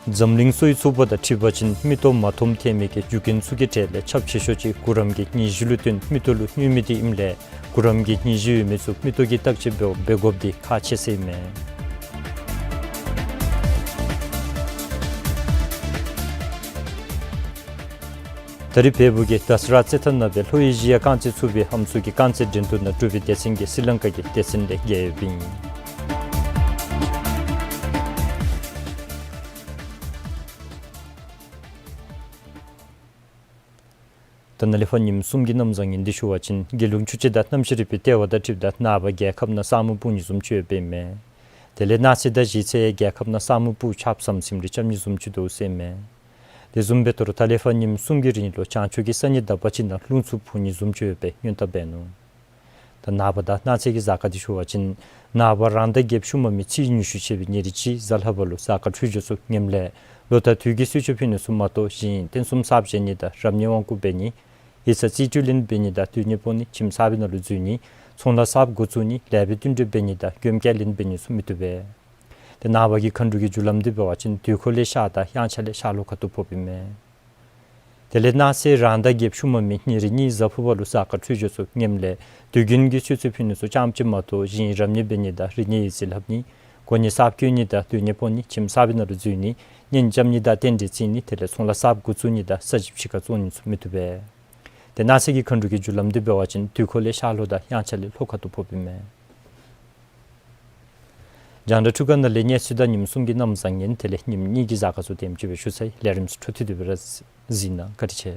འཛམ་གླིང་གསོ་བའི་ཚོགས་པ་དང་འཁྲིལ་བ་ཅིན་མིག་ཏོ་མ་མཐོང་ཐོན་མི་གི་རྒྱུ་རྐྱེན་ཚུ་གི་གྲས་ལས་ཁྱབ་ཆེ་ཤོས་ཅིག་གུ་རམ་གྱི་སྙིང་གཞི་ལུ་བརྟེན་མིག་ཏོ་ལུ་གནོད་མི་དེ་ཨིནམ་ལས་གུ་རམ་གྱི་སྙིང་གཞི་ཡོད་མི་ཚུ་མིག་ཏོ་གི་བརྟག་དཔྱད་འབད་འབད་དགོཔ་འདི་ཁག་ཆེ་ཟེར་ཨིན་མས། ད་རིས་བལ་པོ་གིས་དཱ་སི་ར་རྩེད་ཐང་ནང་སྦེ་ལྷོ་ཨེ་ཤི་ཡ་རྐང་རྩེད་ཚུགས་པའི་ཨམ་སྲུ་གི་རྐང་རྩེད་འགྲན་བསྡུར་ནང་གྲུབ་པའི་སྡེ་ཚན་གྱིས་སི་ལང་ཀ་གི་སྡེ་ཚན་ལས་རྒྱལ་ཡོདཔ་ཨིན། ད་ནཱ་ལས་ཕར་ཉིནམ་གསུམ་གྱི་གནམ་བཟང་ངན་འདི་ཞུ་བ་ཅིན་རྒྱལ་ཡོངས་ཆུ་སྤྱོད་དང་གནམ་གཤིས་རིག་པའི་ལྟེ་བ་དང་འཁྲིལཝ་ད་ནངས་པ་རྒྱལ་ཁབ་ནང་ས་སྨུག་སྤུབ་ནི་བཟུམ་ཅིག་ཡོདཔ་ཨིན་མས། དེ་ལས་གནངས་ཚེ་དང་གཞེས་ཚེ་རྒྱལ་ཁབ་ནང་ས་སྨུག་སྤུབ་ཆརཔ་ཟམ་ཟིམ་རེ་རྐྱབ་ནི་བཟུམ་ཅིག་འདུག་ཟེར་ཨིན་མས། དེ་བཟུམ་སྦེ་ད་རུང་ད་ལས་ཕར་ཉིནམ་གསུམ་གྱི་རིང་ལུ་བྱང་ཕྱོགས་ཀྱི་ས་གནས་དག་པ་ཅིག་ནང་རླུང་འཚུབ་འཕུ་ནི་བཟུམ་ཅིག་ཡོད་པའི་སྔོན་བརྡ་འབད་ནུག། ད་ནངས་པ་དང་གནངས་ཚེ་གི་གཟའ་སྐར་འདི་ཞུ་བ་ཅིན་ནངས་པ་རང་ཟླ་བརྒྱད་ཤུལ་མ་མའི་ཚེས་ཉི་ཤུ་ཆད་པའི་ཉེར་གཅིག་གཟའ་ལྷག་པ་ལུ་གཟའ་སྐར་འཕྲོད་སྦྱོར་ཚུ་ངནམ་ལས་ལོ་ཟླ་དུས་ཀྱི་གསོལ་མཆོད་ཕུལ་ནི་ཚུ་མ་གཏོགས་གཞན་རྟེན་གསུམ་གསརཔ་བཞེངས་ནི་དང་རབ་གནས་དབང་བསྐུར་འབད་ནི་ཡིག་ཚང་རྩིས་སྤྲོད་ལེན་འབད་ནི་དང་སྡོད་གནས་སྤོ་ནི་ཁྱིམ་གསར་པའི་ནང་ལུ་འཛུལ་ནི་ཚོང་ལཱ་གསརཔ་འགོ་བཙུགས་ནི་ལེགས་པའི་བསྟུན་གྲོས་འབད་ནི་དང་མགྱོནམ་བསྐྱར་ལེན་འབད་ནི་ཚུ་མི་བཏུབ་པས། ཏེ་ནངས་པ་གི་མཁའ་འགྲོ་གི་རྒྱུ་ལམ་འདི་འབད་བ་ཅིན་དུས་འཁོར་ལས་ཤར་དང་དབྱངས་འཆར་ལས་ཤར་ལྷོ་ཁ་ཐུག་ཕོགཔ་ཨིན་མས། དེ་ལས་གནངས་ཚེ་རང་ཟླ་བརྒྱད་ཤུལ་མ་མའི་ཉེར་གཉིས་གཟའ་ཕུར་པ་ལུ་གཟའ་སྐར་འཕྲོད་སྦྱོར་ཚུ་ངནམ་ལས་དུས་རྒྱུན་གྱི་གསོལ་ཚོགས་ཕུལ་ནི་ཚུ་ཙམ་ཅིག་མ་གཏོགས་གཞན་རབ་གནས་འབད་ནི་དང་རིག་གནས་ཡིག་རྩིས་ལྷབ་ནི་གོ་གནས་གསརཔ་བསྐོ་ནི་དང་སྡོད་གནས་སྤོ་ནི་ཁྱིམ་གསར་པའི་ནང་ལུ་འཛུལ་ནི་གཉེན་རྐྱབ་ནི་དང་རྟེན་འབྲེལ་བརྩི་ནི་དེ་ལས་ཚོང་ལཱ་གསརཔ་འགོ་བཙུགས་ནི་དང་ས་ཞིང་ཕྱི་ཁར་བཙོང་ནི་ཚུ་མི་བཏུབ་པས། ཏེ་གནངས་ཚེ་གི་མཁའ་འགྲོ་གི་རྒྱུ་ལམ་འདི་འབད་བ་ཅིན་དུས་འཁོར་ལས་ཤར་ལྷོ་དང་དབྱངས་འཆར་ལས་ལྷོ་ཁ་ཐུག་ཕོགཔ་ཨིན་མས། རྒྱང་བསྒྲགས་འཕྲུལ་ཁང་ནང་ལས་གནས་ཚུལ་དང་ཉིནམ་གསུམ་གྱི་གནམ་བཟང་ངན་དེ་ལས་ཉིནམ་གཉིས་ཀྱི་གཟའ་སྐར་ཚུ་དེམ་ཅིག་སྦེ་ཞུ་ཚར་ཡི། ལས་རིམ་ཚུ་འཕྲོ་མཐུད་དེ་སྦེ་ར་གཟིགས་གནང་། བཀའ་དྲིན་ཆེ།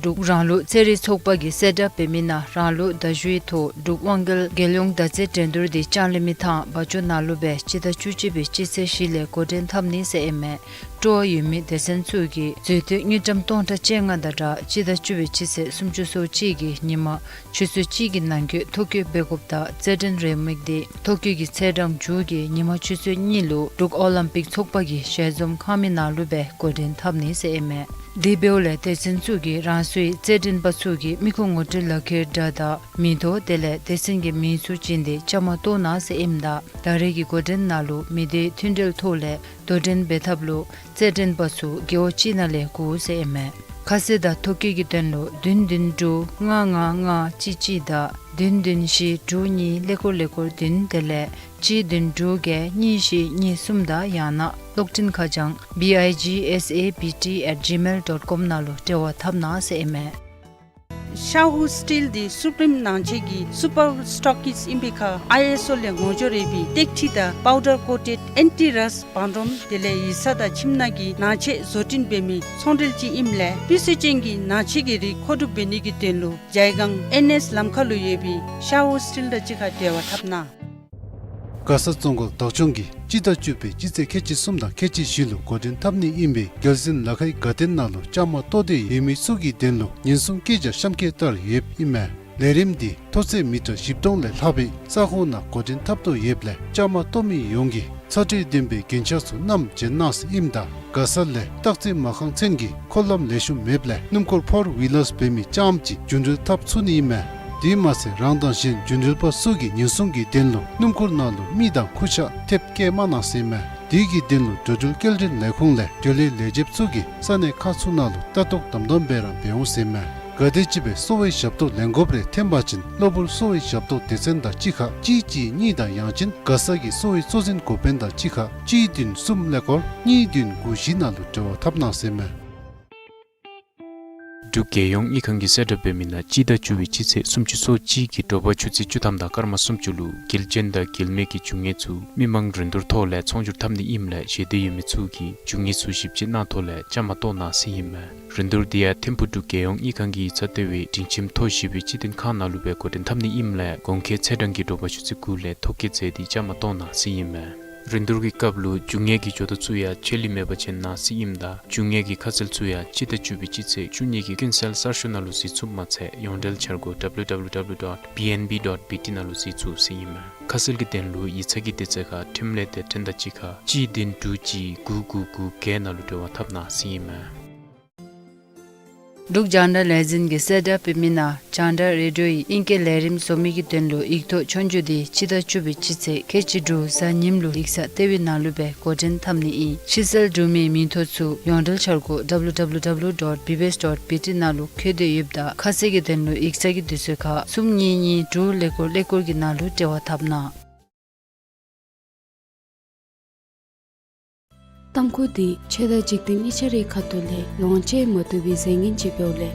འབྲུག་རང་ལུགས་ཚན་རིག་ཚོགས་པ་གིས་གསལ་བསྒྲགས་འབད་མི་ནང་རང་ལུགས་མདའ་གཞུའི་ཐོག་འབྲུག་དབང་རྒྱལ་རྒྱལ་ཡོངས་མདའ་རྩེད་འགྲན་བསྡུར་འདི་ལྕང་གླིང་མི་ཐང་བ་ཅུ་ནང་ལུ་སྦེ་སྤྱི་ཟླ་བཅུ་གཅིག་པའི་སྤྱི་ཚེས་བཞི་ལས་འགོ་འདྲེན་འཐབ་ནི་ཟེར་ཨིན་མས། སྤྲོ་བ་ཡོད་མི་སྡེ་ཚན་ཚུ་གིས་མཛོད་དོན་དངུལ་ཀྲམ་སྟོང་ཕྲག་བཅོ་ལྔ་དང་སྦྲགས་སྤྱི་ཟླ་བཅུ་པའི་སྤྱི་ཚེས་སུམ་ཅུ་སོ་གཅིག་གི་ཉིན་མ་ཆུ་ཚོད་གཅིག་གི་ནང་འཁོད་ཐོ་བཀོད་འབད་དགོཔ་དང་རྩེད་འགྲན་རེའུ་མིག་འདི་ཐོ་བཀོད་ཀྱི་ཚེས་གྲངས་མཇུག་གི་ཉིན་མ་ཆུ་ཚོད་གཉིས་ལུ་འབྲུག་ཨོ་ལིམ་པིག་ཚོགས་པ་གི་ཞལ་འཛོམས་ཁང་མིག་ནང་ལུ་སྦེ་འགོ་འདྲེན་འཐབ་ནི་ཟེར་ཨིན་མས། དེ་འབདཝ་ལས་སྡེ་ཚན་ཚུ་གིས་རང་སོའི་རྩེད་འགྲན་པ་ཚུ་གིས་མི་ཁོ་ངོ་སྤྲོད་ལག་ཁྱེར་འདྲ་དང་མིང་ཐོ་དེ་ལས་སྡེ་ཚན་གྱི་མིང་ཚུ་བྱིན་ཏེ་བཅའ་མར་གཏོགས་གནང་ཟེར་ཨིནམ་ད་ད་རེས་ཀྱི་འགོ་འདྲེན་ནང་ལུ་མི་སྡེའི་མཐུན་འབྲེལ་ཐོག་ལས་དོ་འགྲན་འབད་ཐབས་ལུ་རྩེད་འགྲན་པ་ཚུ་རྒེད་འོག་གཅིག་ནང་ལས་དགོ་ཟེར་ཨིན་མས། ཁ་གསལ་དང་ཐོ་བཀོད་ཀྱི་དོན་ལུ་བདུན་བདུན་དྲུག་ལྔ་ལྔ་ལྔ་གཅིག་གཅིག་དང་བདུན་བདུན་བཞི་དྲུག་གཉིས་ཀླད་ཀོར་ཀླད་ཀོར་བདུན་དེ་ལས་གཅིག་བདུན་དྲུག་བརྒྱད་གཉིས་བཞི་གཉིས་གསུམ་དང་ཡང་ན་གློག་འཕྲིན་ཁ་བྱང་B I G S A B T at gmail dot com ནང་ལུ་འབྲེལ་བ་འཐབ་གནང་ཟེར་ཨིན་མས། ཤ་ཧུ་སི་ཊིལ་འདི་སུ་པི་རིམ་ནང་ཆེན་གྱི་སུ་པར་སི་ཊོག་ཀིསཊ་ཨིན་པའི་ཁར་ཨའི་ཨེསི་ཨོ་ལས་ངོ་སྦྱོར་ཡོད་པའི་ཏེག་ཁྲི་དང་པའུ་ཌར་ཀོ་ཊེཌ་ཨེན་ཊི་རསཊ་བང་སྒྲོམ་དེ་ལས་ཡིག་ཚང་དང་ཁྱིམ་ནང་གི་ནང་ཆས་བཟོ་སྐྲུན་འབད་མི་ཚོང་འབྲེལ་ཅིག་ཨིནམ་ལས་སྤུས་ཚད་ཅན་གྱི་ནང་ཆས་ཀྱི་རིགས་མཁོ་སྒྲུབ་འབད་ནི་གི་དོན་ལུ་ཇའི་སྒང་ཨེན་ཨེསི་ལམ་ཁ་ལུ་ཡོད་པའི་ཤ་ཧུ་སི་ཊིལ་དང་གཅིག་ཁར་འབྲེལ་བ་འཐབ་གནང་། མགར་ས་རྫོང་ཁག་བདག་སྐྱོང་གིས་སྤྱི་ཟླ་བཅུ་པའི་སྤྱི་ཚེས་ཁལ་གཅིག་གསུམ་དང་ཁལ་གཅིག་བཞི་ལུ་འགོ་འདྲེན་འཐབ་ནི་ཨིན་པའི་རྒྱལ་གཞུང་ལ་ཁའི་དགའ་སྟོན་ནང་ལུ་བཅའ་མར་གཏོགས་ཏེ་ཡོད་མི་ཚུ་གི་དོན་ལུ་ཉེན་སྲུང་བཀོད་རྒྱ་གཤམ་འཁོད་ལྟར་ཡོདཔ་ཨིན་མས། ལས་རིམ་འདི་མཐོ་ཚད་མི་ཊར་བཞི་སྟོང་ལས་ལྷག་པའི་ས་ཁོངས་ནང་འགོ་འདྲེན་འཐབ་དོ་ཡོདཔ་ལས་བཅའ་མར་གཏོགས་མི་ཡོངས་ཀྱིས་ཚ་དྲོད་ལྡན་པའི་རྒྱན་ཆ་ཚུ་བསྣམས་བྱོན་གནང་ཟེར་ཨིནམ་ད་མགར་ས་ལས་སྟག་རྩེ་མ་རྐང་ཚུན་གྱི་འཁོར་ལམ་ལེགས་ཤོམ་མེདཔ་ལས་སྣུམ་འཁོར་ཕོར་ཝི་ལར་འབད་མི་རྐྱངམ་གཅིག་རྒྱུན་འགྲུལ་འཐབ་ཚུགས་ནི་ཨིན་མས། དེ་མ་ཚད་རང་དང་གཞན་རྒྱུན་འགྲུལ་པ་ཚུ་གི་ཉེན་སྲུང་གི་དོན་ལུ་སྣུམ་འཁོར་ནང་ལུ་མི་དང་ཁུར་ཆ་ཐེབས་བཀལ་མ་གནང་ཟེར་ཨིན་མས། དེ་གི་དོན་ལུ་འགྲོ་འགྲུལ་སྐྱེལ་འདྲེན་ལས་ཁུངས་ལས་འགྲུལ་ལས་ལས་བྱེདཔ་ཚུ་གིས་ས་གནས་ཁག་ཚུ་ནང་ལུ་ལྟ་རྟོག་དམ་དམ་སྦེ་ར་འབད་འོང་ཟེར་ཨིན་མས། ག་དེམ་ཅིག་སྦེ་གསོ་བའི་ཞབས་ཏོག་ལེན་དགོཔ་རེ་ཐོན་པ་ཅིན་གློ་བུར་གསོ་བའི་ཞབས་ཏོག་སྡེ་ཚན་དང་གཅིག་ཁར་གཅིག་གཅིག་གཉིས་དང་ཡང་ཅིན་མགར་ས་གི་གསོ་བའི་གཙོ་འཛིན་འགོ་དཔོན་དང་གཅིག་ཁར་གཅིག་བདུན་གསུམ་ཀླད་ཀོར་གཉིས་བདུན་དགུ་བཞི་ནང་ལུ་འབྲེལ་བ་འཐབ་གནང་ཟེར་ཨིན་མས། འབྲུག་རྒྱལ་ཡོངས་དངུལ་ཁང་གིས་གསལ་བསྒྲགས་འབད་མི་ནང་སྤྱི་ཟླ་བཅུ་པའི་སྤྱི་ཚེས་སུམ་ཅུ་སོ་གཅིག་གི་དྲོ་པ་ཆུ་ཚོད་བཅུ་ཐམ་དང་སྐར་མ་སུམ་ཅུ་ལུ་དགེ་རྒན་དང་དགེ་མོ་གི་རྒྱུ་དངོས་ཚུ་མི་མང་རིན་བསྡུར་ཐོག་ལས་ཚོང་སྒྱུར་འཐབ་ནི་ཨིནམ་ལས་ཞེ་འདོད་ཡོད་མི་ཚུ་གིས་རྒྱུ་དངོས་ཚུ་ཞིབ་དཔྱད་གནང་ཐོག་ལས་བཅའ་མར་གཏོགས་གནང་ཟེར་ཨིན་མས། རིན་བསྡུར་འདི་ཡང་ཐིམ་ཕུག་འབྲུག་རྒྱལ་ཡོངས་དངུལ་ཁང་གི་ཡིག་ཚང་ལྟེ་བའི་སྒྲིང་ཁྱིམ་ཐོག་བཞི་པའི་སྤྱི་བསྟན་ཁང་ནང་ལུ་སྦེ་འགོ་འདྲེན་འཐབ་ནི་ཨིནམ་ལས་གོང་འཁོད་ཚེས་གྲངས་ཀྱི་དྲོ་པ་ཆུ་ཚོད་དགུ་ལས་ཐོ་བཀོད་མཛད་དེ་བཅའ་མར་གཏོགས་གནང་ཟེར་ཨིན་མས། རིན་བསྡུར་གྱི་སྐབས་ལུ་རྒྱུ་དངོས་ཀྱི་འབྱོར་ཐོ་ཚུ་ཡང་ཆད་ལུས་མེད་པར་བྱིན་གནང་ཟེར་ཨིནམ་ད་རྒྱུ་དངོས་ཀྱི་ཁ་གསལ་ཚུ་ཡང་སྤྱི་ཟླ་བཅུ་པའི་སྤྱི་ཚེས་བཅུ་གཉིས་ཀྱི་ཀུན་གསལ་གསར་ཤོག་ནང་ལུ་གཟིགས་ཚུགསཔ་མ་ཚད་ཡོངས་འབྲེལ་འཆར་སྒོ་W W W dot B N B dot B T ནང་ལུ་གཟིགས་ཚུགས་ཟེར་ཨིན་མས། ཁ་གསལ་གྱི་དོན་ལུ་ཡིག་ཚང་གི་དུས་ཚོད་ཁར་འཕྲིན་ལས་སྡེ་ཚན་དང་གཅིག་ཁར་གཅིག་བདུན་དྲུག་གཅིག་དགུ་དགུ་དགུ་བརྒྱད་ནང་ལུ་འབྲེལ་བ་འཐབ་གནང་ཟེར་ཨིན་མས། འབྲུག་རྒྱང་བསྒྲགས་ལས་འཛིན་གྱིས་གསལ་བསྒྲགས་འབད་མི་ནང་རྒྱང་བསྒྲགས་རེ་ཌིའོ་ཡི་ཨིང་སྐད་ལས་རིམ་བཟོ་མི་གི་དོན་ལུ་ཡིག་ཐོག་ཆོས་རྒྱུགས་འདི་སྤྱི་ཟླ་བཅུ་པའི་སྤྱི་ཚེས་ཁལ་གཅིག་དྲུག་གཟའ་ཉིམ་ལུ་ཡིག་ཚང་ལྟེ་བའི་ནང་ལུ་སྦེ་འགོ་འདྲེན་འཐབ་ནི་ཨིན། ཕྱི་གསལ་འབྲུག་མིའི་མིང་ཐོ་ཚུ་ཡོངས་འབྲེལ་འཆར་སྒོ་W W W dot B B S dot B T ནང་ལུ་འཁོད་དེ་ཡོདཔ་ད་ཁ་གསལ་གྱི་དོན་ལུ་ཡིག་ཚང་གི་དུས་ཚོད་ཁར་གསུམ་གཉིས་གཉིས་དྲུག་ཀླད་ཀོར་ཀླད་ཀོར་གྱི་ནང་ལུ་འབྲེལ་བ་འཐབ་གནང་། ཏམ་ཁུ་འདི་ཆོས་དང་འཇིག་རྟེན་གཉིས་ཆ་རའི་ཁ་ཐུག་ལས་ལོངས་སྤྱོད་མ་བཏུབ་པའི་རྫས་ངན་ཅིག་འབདཝ་ལས་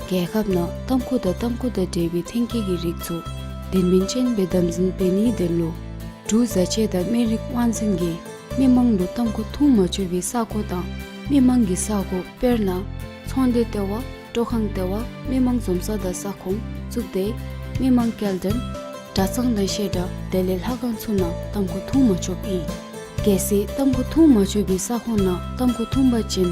རྒྱལ་ཁབ་ནང་ཏམ་ཁུ་དང་ཏམ་ཁུ་དང་འབྲེལ་བའི་ཐོན་སྐྱེད་ཀྱི་རིགས་ཚུ་དོན་སྨིན་ཅན་སྦེ་དམ་འཛིན་འབད་ནིའི་དོན་ལུ་འབྲུག་བཟའ་ཆས་དང་སྨན་རིགས་དབང་འཛིན་གྱིས་མི་མང་ལུ་ཏམ་ཁུ་འཐུང་མ་ཆོག་པའི་ས་གོ་དང་མི་མང་གི་ས་གོ་དཔེར་ན་ཚོང་སྡེ་ལྟེ་བ་སྤྲོ་ཁང་ལྟེ་བ་མི་མང་འཛོམས་ས་དང་ས་ཁོངས་གཙུག་སྡེ་མི་མང་སྐྱེལ་འདྲེན་གྲྭ་ཚང་དང་བཤད་གྲྭ་དེ་ལས་ལྷ་ཁང་ཚུ་ནང་ཏམ་ཁུ་འཐུང་མ་ཆོགཔ་ཨིན། གལ་སྲིད་ཏམ་ཁུ་འཐུང་མ་ཆོག་པའི་ས་ཁོངས་ནང་ཏམ་ཁུ་འཐུང་པ་ཅིན་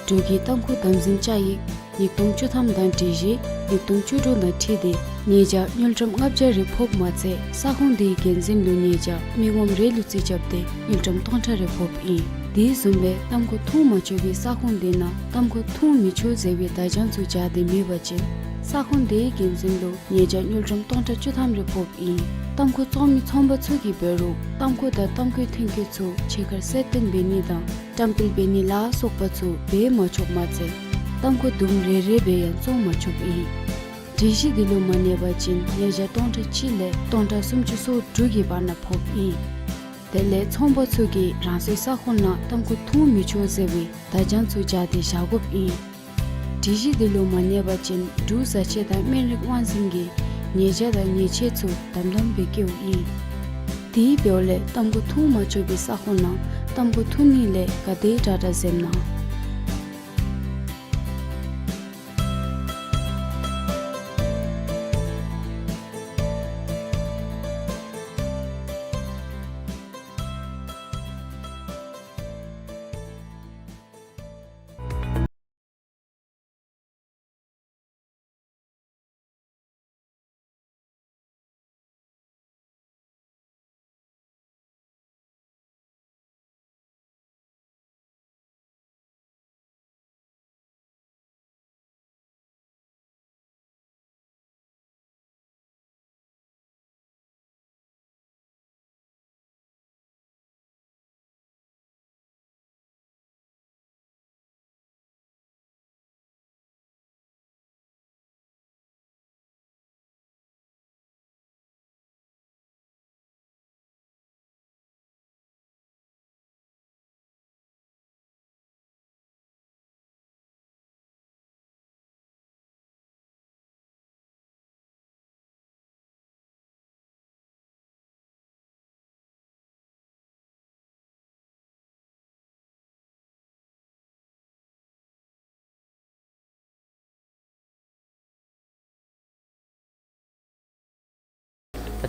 འབྲུག་གི་ཏམ་ཁུ་དམ་འཛིན་བཅའ་ཡིག་ཉིས་སྟོང་བཅུ་ཐམ་དང་སྒྲིག་གཞི་ཉིས་སྟོང་བཅུ་དྲུག་དང་འཁྲིལ་ཏེ་ཉེས་བྱ་དངུལ་ཀྲམ་ལྔ་བརྒྱ་རེ་ཕོགཔ་མ་ཚད་ས་ཁོངས་དེའི་འགན་འཛིན་ལུ་ཉེས་བྱ་མི་ངོམ་རེ་ལུ་རྩིས་རྐྱབ་སྟེ་དངུལ་ཀྲམ་སྟོང་ཕྲག་རེ་ཕོགཔ་ཨིན། དེ་བཟུམ་སྦེ་ཏམ་ཁུ་འཐུང་མ་ཆོག་པའི་ས་ཁོངས་དེ་ནང་ཏམ་ཁུ་འཐུང་མི་ཆོག་ཟེར་བའི་བརྡ་བྱང་ཚུ་སྦྱར་ཏེ་མེད་པ་ཅིན་ས་ཁོངས་དེའི་འགན་འཛིན་ལུ་ཉེས་བྱ་དངུལ་ཀྲམ་སྟོང་ཕྲག་བཅུ་ཐམ་རེ་ཕོགཔ་ཨིན། ཏམ་ཁུ་བཙོང་མི་ཚོང་པ་ཚུ་གིས་འབད་རུང་ཏམ་ཁུ་དང་ཏམ་ཁུའི་ཐོན་སྐྱེད་ཚུ་ཕྱི་ཁར་གསལ་སྟོན་འབད་ནི་དང་བཀྲམ་སྤེལ་འབད་ནི་ལ་སོགས་པ་ཚུ་འབད་མ་ཆོགཔ་མ་ཚད་ཏམ་ཁུ་དུམ་རེ་རེ་སྦེ་ཡང་བཙོང་མ་ཆོགཔ་ཨིན། སྒྲིག་གཞི་འདི་ལུ་མ་གནས་པ་ཅིན་ཉེས་བྱ་སྟོང་ཕྲག་གཅིག་ལས་སྟོང་ཕྲག་སུམ་ཅུ་སོ་དྲུག་གི་བར་ན་ཕོགཔ་ཨིན། དེ་ལས་ཚོང་པ་ཚུ་གིས་རང་སོའི་ས་ཁོངས་ནང་ཏམ་ཁུ་འཐུང་མི་ཆོག་ཟེར་བའི་བརྡ་བྱང་ཚུ་སྦྱར་ཏེ་བཞག་དགོཔ་ཨིན། སྒྲིག་གཞི་འདི་ལུ་མ་གནས་པ་ཅིན་འབྲུག་བཟའ་ཆས་དང་སྨན་རིགས་དབང་འཛིན་གྱིས་ཉེས་བྱ་དང་ཉེས་ཆད་ཚུ་དམ་དམ་སྦེ་བཀལཝ་ཨིན། དེ་འབདཝ་ལས་ཏམ་ཁུ་འཐུང་མ་ཆོག་པའི་ས་ཁོངས་ནང་ཏམ་ཁུ་འཐུང་ནི་ལས་ག་དེ་དྲག་དྲག་འཛེམ་གནང་།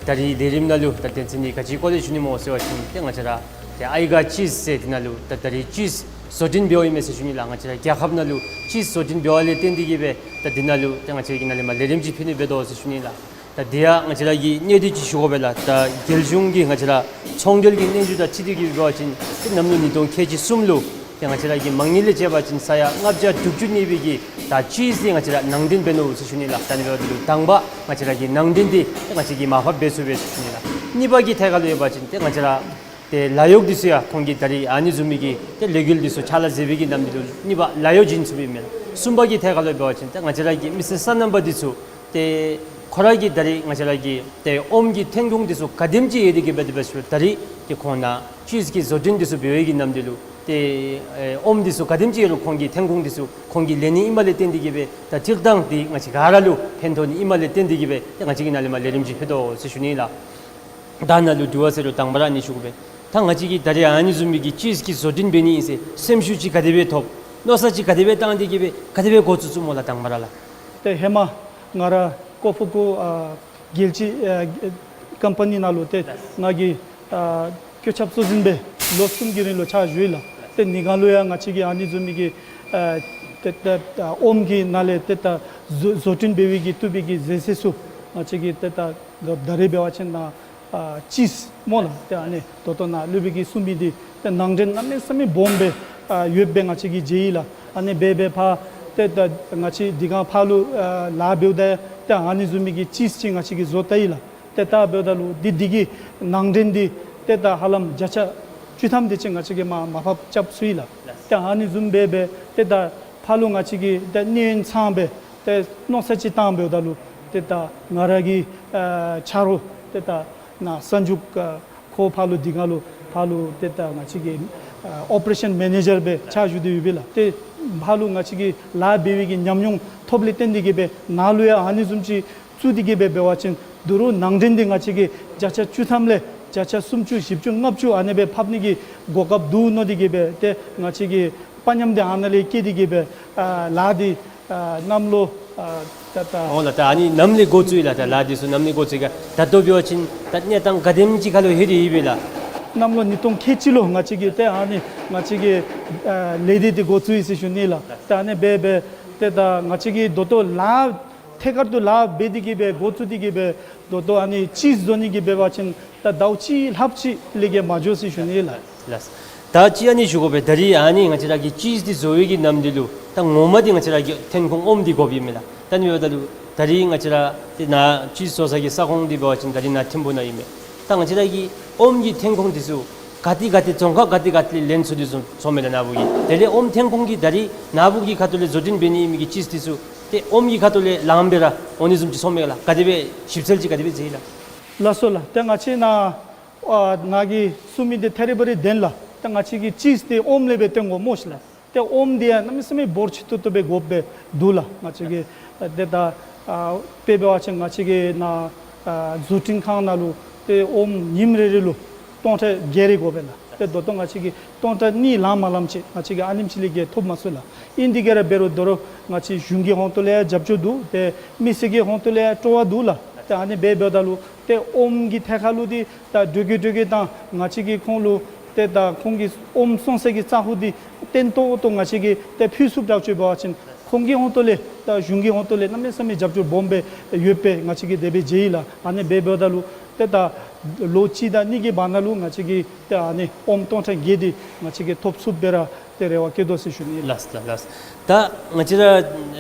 ད་རིས་ལས་རིམ་ནང་ལུ་ད་དོན་ཚན་འདི་ག་ཅིའི་སྐོར་ལས་ཞུ་ནི་སྨོ་ཟེར་བ་ཅིན་ཏེ་ང་བཅས་ར་ཏེ་ཨའི་ག་ཅིས་ཟེར་འདི་ནང་ལུ་ད་ད་རིས་ཅིས་བཟོ་སྐྲུན་འབདཝ་ཨིན་མས་ཟེར་ཞུ་ནི་ལགས། ང་བཅས་ར་རྒྱལ་ཁབ་ནང་ལུ་ཅིས་བཟོ་སྐྲུན་འབདཝ་ལས་བརྟེན་ཏེ་གིས་སྦེ་ད་འདི་ནང་ལུ་ཏེ་ང་བཅས་ཀྱིས་ནཱ་ལས་མར་ལས་རིམ་ཅིག་ཕུལ་ནི་འབད་དོ་ཟེར་ཞུ་ནི་ལགས། ད་འདི་ཡང་ང་བཅས་ར་གི་གནད་དོན་ཅིག་ཞུ་དགོ་པས་ལགས། ད་རྒྱལ་གཞུང་གི་ང་བཅས་ར་ཚོང་འབྲེལ་གྱི་སྙན་ཞུ་དང་འཁྲིལ་ཏེ་གིས་འབད་བ་ཅིན་ཏེ་གནམ་ལོ་ཉིས་སྟོང་ཁལ་གཅིག་གསུམ་ལུ་ཏེ་ང་བཅས་ར་གི་མ་དངུལ་ལས་བཅད་པ་ཅིན་ས་ཡ་ལྔ་བརྒྱ་དྲུག་ཅུ་གནས་པའི་གི་ད་ཅིས་འདི་ང་བཅས་ར་ནང་འདྲེན་འབད་ནུག་ཟེར་ཞུ་ནི་ལགས། ད་ནི་འབདཝ་ད་ལུ་དང་པ་ང་བཅས་ར་གི་ནང་འདྲེན་འདི་ཏེ་ང་བཅས་ཀྱིས་མར་ཕབ་འབད་ཚུགས་པས་ཟེར་ཞུ་ནི་ལགས། གཉིས་པ་གི་ཐད་ཁར་ལུ་ཡོད་པ་ཅིན་ཏེ་ང་བཅས་ར་ཏེ་ལཱ་གཡོག་འདི་ཚུ་ཡང་ཁོང་གིས་ད་རིས་ཨ་ནི་བཟུམ་མའི་གི་ཏེ་ལས་འགུལ་འདི་ཚུ་ཕྱག་ལཱ་མཛད་པའི་གི་ནམ་འདི་ལུ་གཉིས་པ་ལཱ་གཡོག་བྱིན་ཚུགས་པས་མེན་ན། གསུམ་པ་གི་ཐད་ཁར་ལུ་འབད་བ་ཅིན་ཏེ་ང་བཅས་ར་གི་མི་སེར་སོ་ནམ་པ་འདི་ཚུ་ཏེ་ཁོ་ར་གིས་ད་རིས་ང་བཅས་ར་གི་ཏེ་ཨོམ་གྱི་ཐོན་ཁུངས་འདི་ཚུ་ག་དེམ་ཅིག་ཡོད་དེ་གིས་འབད་དེ་འབད་ཞུ་ད་རིས་ཏེ་ཁོང་ནཱ་ཅིས་ཀྱི་བཟོ་སྐྲུན་འདི་ཚུ་འབད་བའི་གི་ནམ་འདི་ལུ་ཏེ་ཨེ་ཨོམ་འདི་ཚུ་ག་དེམ་ཅིག་ཡོད་རུང་ཁོང་གི་ཐོན་ཁུངས་འདི་ཚུ་ཁོང་གིས་ལེན་ནི་ཨིནམ་ལས་བརྟེན་ཏེ་གིས་སྦེ་ད་སྤྱིར་བཏང་འདི་ང་བཅས་ག་ར་ལུ་ཕན་ཐོགས་ནི་ཨིནམ་ལས་བརྟེན་ཏེ་གིས་སྦེ་ཏེ་ང་བཅས་ཀྱིས་ནཱ་ལས་མར་ལས་རིམ་ཅིག་ཕུལ་དོ་ཟེར་ཞུ་ནི་ལགས། ད་ནཱ་ལུ་དྲི་བ་ཟེར་རུང་དང་པ་ར་ཨ་ནི་ཞུ་དགོ་པས། ད་ང་བཅས་ཀྱིས་ད་རིས་ཨ་ནི་བཟུམ་མའི་གི་ཅིས་ཀྱི་བཟོ་སྐྲུན་འབད་ནི་ཨིན་ཟེར་སེམས་ཤུགས་ཅིག་ག་དེ་སྦེ་ཐོབ། མནོ་བསམ་ཅིག་ག་དེ་སྦེ་བཏང་སྟེ་གིས་སྦེ་ག་དེ་སྦེ་འགོ་བཙུགས་བཙུགསཔ་སྨོ་ལགས་དང་པ་ར་ལགས། ཏེ་ཧེ་མ་ང་ར་ཀོ་ཕུ་ཀུ་ཨ་རྒྱལ་སྤྱི་ཨ་ཀམ་པ་ནི་ནང་ལུ་ཏེ་ང་གིས་ཨ་བཀོད་ཁྱབ་གཙོ་འཛིན་སྦེ་ལོ་གསུམ་གྱི་རིང་ལུ་ཕྱག་ཞུ་ཡི་ལགས། ཏེ་ནི་ག་ལུ་ཡང་ང་བཅས་ཀྱིས་ཨ་ནི་བཟུམ་མའི་གི་ཨ་ཏེ་ཏེ་ཨ་ཨོམ་གྱི་ནང་ལས་ཏེ་ད་བཟོ་བཟོ་སྐྲུན་འབད་བའི་གི་བཏུབ་པའི་གི་ཟས་ཟས་ཚུ་ང་བཅས་ཀྱིས་ཏེ་ད་ད་རེས་འབད་བ་ཅིན་ནཱ་ཨ་ཅིས་སྨོ་ལགས། ཏེ་ཨ་ནི་ད་ལྟོ་ནཱ་སློབ་དཔོན་གྱིས་གསུངས་མི་འདི་ཏེ་ནང་འདྲེན་གནམ་མེད་ས་མེད་སྦོམ་སྦེ་ཨ་ཡོདཔ་སྦེ་ང་བཅས་ཀྱིས་མཇལ་ཡི་ལགས། ཨ་ནི་སྦེ་སྦེ་ཕར་ཏེ་ད་ང་བཅས་འདི་ག་ཕར་ལུ་ཨ་ལཱ་འབདཝ་ད་ཏེ་ཨ་ནི་བཟུམ་མའི་གི་ཅིས་ཅིག་ང་བཅས་ཀྱིས་བཟོ་བལྟ་ཡི་ལགས། ཏེ་ད་འབདཝ་ད་ལུ་འདི་འདི་གི་ནང་འདྲེན་འདི་ཏེ་ད་ཧ་ལམ་བརྒྱ་ཆ་བཅུ་ཐམ་དེ་ཅིག་ང་བཅས་ཀྱིས་མར་མར་ཕབ་རྐྱབ་ཚུགས་ཡི་ལགས། ཏེ་ཨ་ནི་བཟུམ་སྦེ་སྦེ་ཏེ་ད་ཕར་ལུ་ང་བཅས་ཀྱིས་ཏེ་གནས་ཡུན་ཚངམ་སྦེ་ཏེ་མནོ་བསམ་ཅིག་བཏངམ་ད་ལུ་ཏེ་ད་ང་ར་གི་ཨ་ཆ་རོགས་ཏེ་ད་ནཱ་གསར་འཇུག་ཨ་ཁོ་ཕར་ལུ་འདི་ག་ལུ་ཕར་ལུ་ཏེ་ད་ང་བཅས་ཀྱི་ཨ་ཨོ་པ་རེ་ཤཱན་མེ་ནེ་ཇར་སྦེ་ཕྱག་ཞུ་སྟེ་ཡོད་པས་ལགས། ཏེ་ཕར་ལུ་ང་བཅས་ཀྱིས་ལཱ་འབད་བའི་གི་ཉམས་མྱོང་ཐོབ་ལས་བརྟེན་ཏེ་གིས་སྦེ་ནཱ་ལུ་ཡང་ཨ་ནི་བཟུམ་ཅིག་བཙུགས་ཏེ་གིས་སྦེ་འབད་བ་ཅིན་ད་རུང་ནང་འདྲེན་འདི་ང་བཅས་ཀྱིས་བརྒྱ་ཆ་བཅུ་ཐམ་ལས་བརྒྱ་ཆ་སུམ་ཅུ་བཞི་བཅུ་ལྔ་བཅུ་ཨ་ནི་སྦེ་ཕབ་ནི་གི་གོ་སྐབས་འདུག་མནོ་སྟེ་གིས་སྦེ་ཏེ་ང་བཅས་ཀྱིས་དཔའ་ཉམས་འདི་ཨ་ནཱ་ལས་བསྐྱེད་དེ་གིས་སྦེ་ཨ་ལཱ་འདི་ཨ་གནམ་ལོ་ཨ་ད་ད་འོང་ལགས། ད་ཨ་ནི་ནམ་ལས་འགོ་བཙུགས་ཡི་ལགས། ད་ལཱ་འདི་ཚུ་ནམ་ལས་འགོ་བཙུགས་ཡི་ག། ད་ལྟོ་འབད་བ་ཅིན་ད་གནས་སྟངས་ག་དེམ་ཅིག་ཁར་ལུ་ལྷོད་དེ་ཡོད་པས་ལགས། གནམ་ལོ་ཉིས་སྟོང་ཁལ་གཅིག་ལུ་ང་བཅས་ཀྱིས་ཏེ་ཨ་ནི་ང་བཅས་ཀྱིས་ཨ་ལས་སྡེ་འདི་འགོ་བཙུགས་ཡི་ཟེར་ཞུ་ནི་ལགས། ད་ཨ་ནི་སྦེ་སྦེ་ཏེ་ད་ང་བཅས་ཀྱིས་ད་ལྟོ་ལཱ་ཐད་ཀར་དུ་ལཱ་འབད་དེ་གིས་སྦེ་འགོ་བཙུགས་ཏེ་གིས་སྦེ་ད་ལྟོ་ཨ་ནི་ཅིས་བཟོ་ནི་གི་འབད་བ་ཅིན་ད་ཟླཝ་གཅིག་ལྷགཔ་ཅིག་ལས་བརྒལ་མ་འགྱོ་ཟེར་ཞུ་ནི་ལགས། ལགས། ད་ཅི་ཨ་ནི་ཞུ་དགོ་པས། ད་རིས་ཨ་ནི་ང་བཅས་ར་གིས་ཅིས་འདི་བཟོ་བའི་གི་ནམ་འདི་ལུ་ད་ངོ་མ་འདི་ང་བཅས་ར་གི་ཐོན་ཁུངས་ཨོམ་འདི་དགོཔ་ཨིན་མས་ལགས། ད་ཨ་ནི་འབདཝ་ད་ལུ་ད་རིས་ང་བཅས་ར་ཏེ་ནཱ་ཅིས་བཟོ་ས་གི་ས་ཁོངས་འདི་འབད་བ་ཅིན་ད་རིས་ནཱ་ཐིམ་ཕུ་ནང་ཨིན་མས། ད་ང་བཅས་ར་གི་ཨོམ་གྱི་ཐོན་ཁུངས་འདི་ཚུ་ག་ཏེ་ག་ཏེ་རྫོང་ཁག་ག་ཏེ་ག་ཏེ་ལེན་ཚུགས་ཏེ་སོང་སོངམ་མས་ལགས་ནཱ་བུ་གིས། དེ་ལས་ཨོམ་ཐོན་ཁུངས་ཀྱི་ད་རིས་ནཱ་བུ་གི་ཁ་ཐུག་ལས་བཟོ་སྐྲུན་འབད་ནི་ཨིན་མི་གི་ཅིས་འདི་ཚུ་ཏེ་ཨོམ་གྱི་ཁ་ཐུག་ལས་ལངམ་སྦེ་ར་འོང་ནི་བཟུམ་ཅིག་སོངམ་མས་ལགས། ག་དེ་སྦེ་ཞིབ་འཚོལ་ཅིག་ག་དེ་སྦེ་མཛད་ཡི་ལགས། ལགས་སོ་ལགས། ཏེ་ང་བཅས་ནཱ་ཨ་ནཱ་གིས་གསུངས་མི་འདི་ཐད་རི་བ་རི་བདེན་ལགས། ཏེ་ང་བཅས་ཀྱིས་ཅིས་འདི་ཨོམ་ལས་སྦེ་བཏོན་དགོ་སྨོ་ཤིག་ལགས། ཏེ་ཨོམ་འདི་ཡང་གནམ་མེད་ས་མེད་འབོར་ཆེ་ཏོག་ཏོ་སྦེ་དགོཔ་སྦེ་འདུག་ལགས། ང་བཅས་ཀྱི་ཨ་ཏེ་ད་ཨ་དཔེ་འབད་བ་ཅིན་ང་བཅས་ཀྱི་ནཱ་ཨ་བཟོ་སྐྲུན་ཁང་ནང་ལུ་ཏེ་ཨོམ་ཉིནམ་རེ་རེ་ལུ་སྟོང་ཕྲག་བརྒྱད་རེ་དགོ་པས་ལགས། ཏེ་ད་ལྟོ་ང་བཅས་ཀྱིས་སྟོང་ཕྲག་གཉིས་ལངམ་མ་ལངམ་ཅིག་ང་བཅས་ཀྱིས་ཨ་ནེམ་ཅིག་ལས་བརྒལ་ཐོབ་མ་ཚུགས་ལགས། ཨིན་དེ་གིས་ར་འབད་རུང་ད་རུང་ང་བཅས་གཞུང་གི་ཧོང་ཏོ་ལས་ཡང་རྒྱབ་སྐྱོར་འདུག། ཏེ་མི་སེར་གྱི་ཧོང་ཏོ་ལས་ཡང་སྤྲོ་བ་འདུག་ལགས། ཏེ་ཨ་ནི་སྦེ་འབདཝ་ད་ལུ་ཏེ་ཨོམ་གྱི་ཐད་ཁར་ལུ་འདི་ད་འགྲོས་ཀྱིས་འགྲོས་ཀྱིས་ད་ང་བཅས་ཀྱིས་ཁོང་ལུ་ཏེ་ད་ཁོང་གི་ཨོམ་སོང་ས་གི་ས་ཁོངས་འདི་བརྟན་ཏོག་ཏོ་ང་བཅས་ཀྱིས་ཏེ་ཕུལ་ཚུགསཔ་དྲག་ཅིག་འབད་བ་ཅིན་ཁོང་གི་ཧོང་ཏོ་ལས་ད་གཞུང་གི་ཧོང་ཏོ་ལས་གནམ་མེད་ས་མེད་རྒྱབ་སྐྱོར་སྦོམ་སྦེ་ཡོདཔ་སྦེ་ང་བཅས་ཀྱིས་དེ་སྦེ་མཇལ་ཡི་ལགས། ཨ་ནི་སྦེ་འབདཝ་ད་ལུ་ཏེ་ད་ལོ་གཅིག་དང་གཉིས་ཀྱི་བར་ན་ལུ་ང་བཅས་ཀྱིས་ཏེ་ཨ་ནི་ཨོམ་སྟོང་ཕྲག་བརྒྱད་འདི་ང་བཅས་ཀྱིས་ཐོབ་ཚུགསཔ་སྦེ་ར་ཏེ་རེ་བ་བསྐྱེད་དོ་ཟེར་ཞུ་ནི་ལགས། ལགས་ལགས་ལགས། ད་ང་བཅས་ར་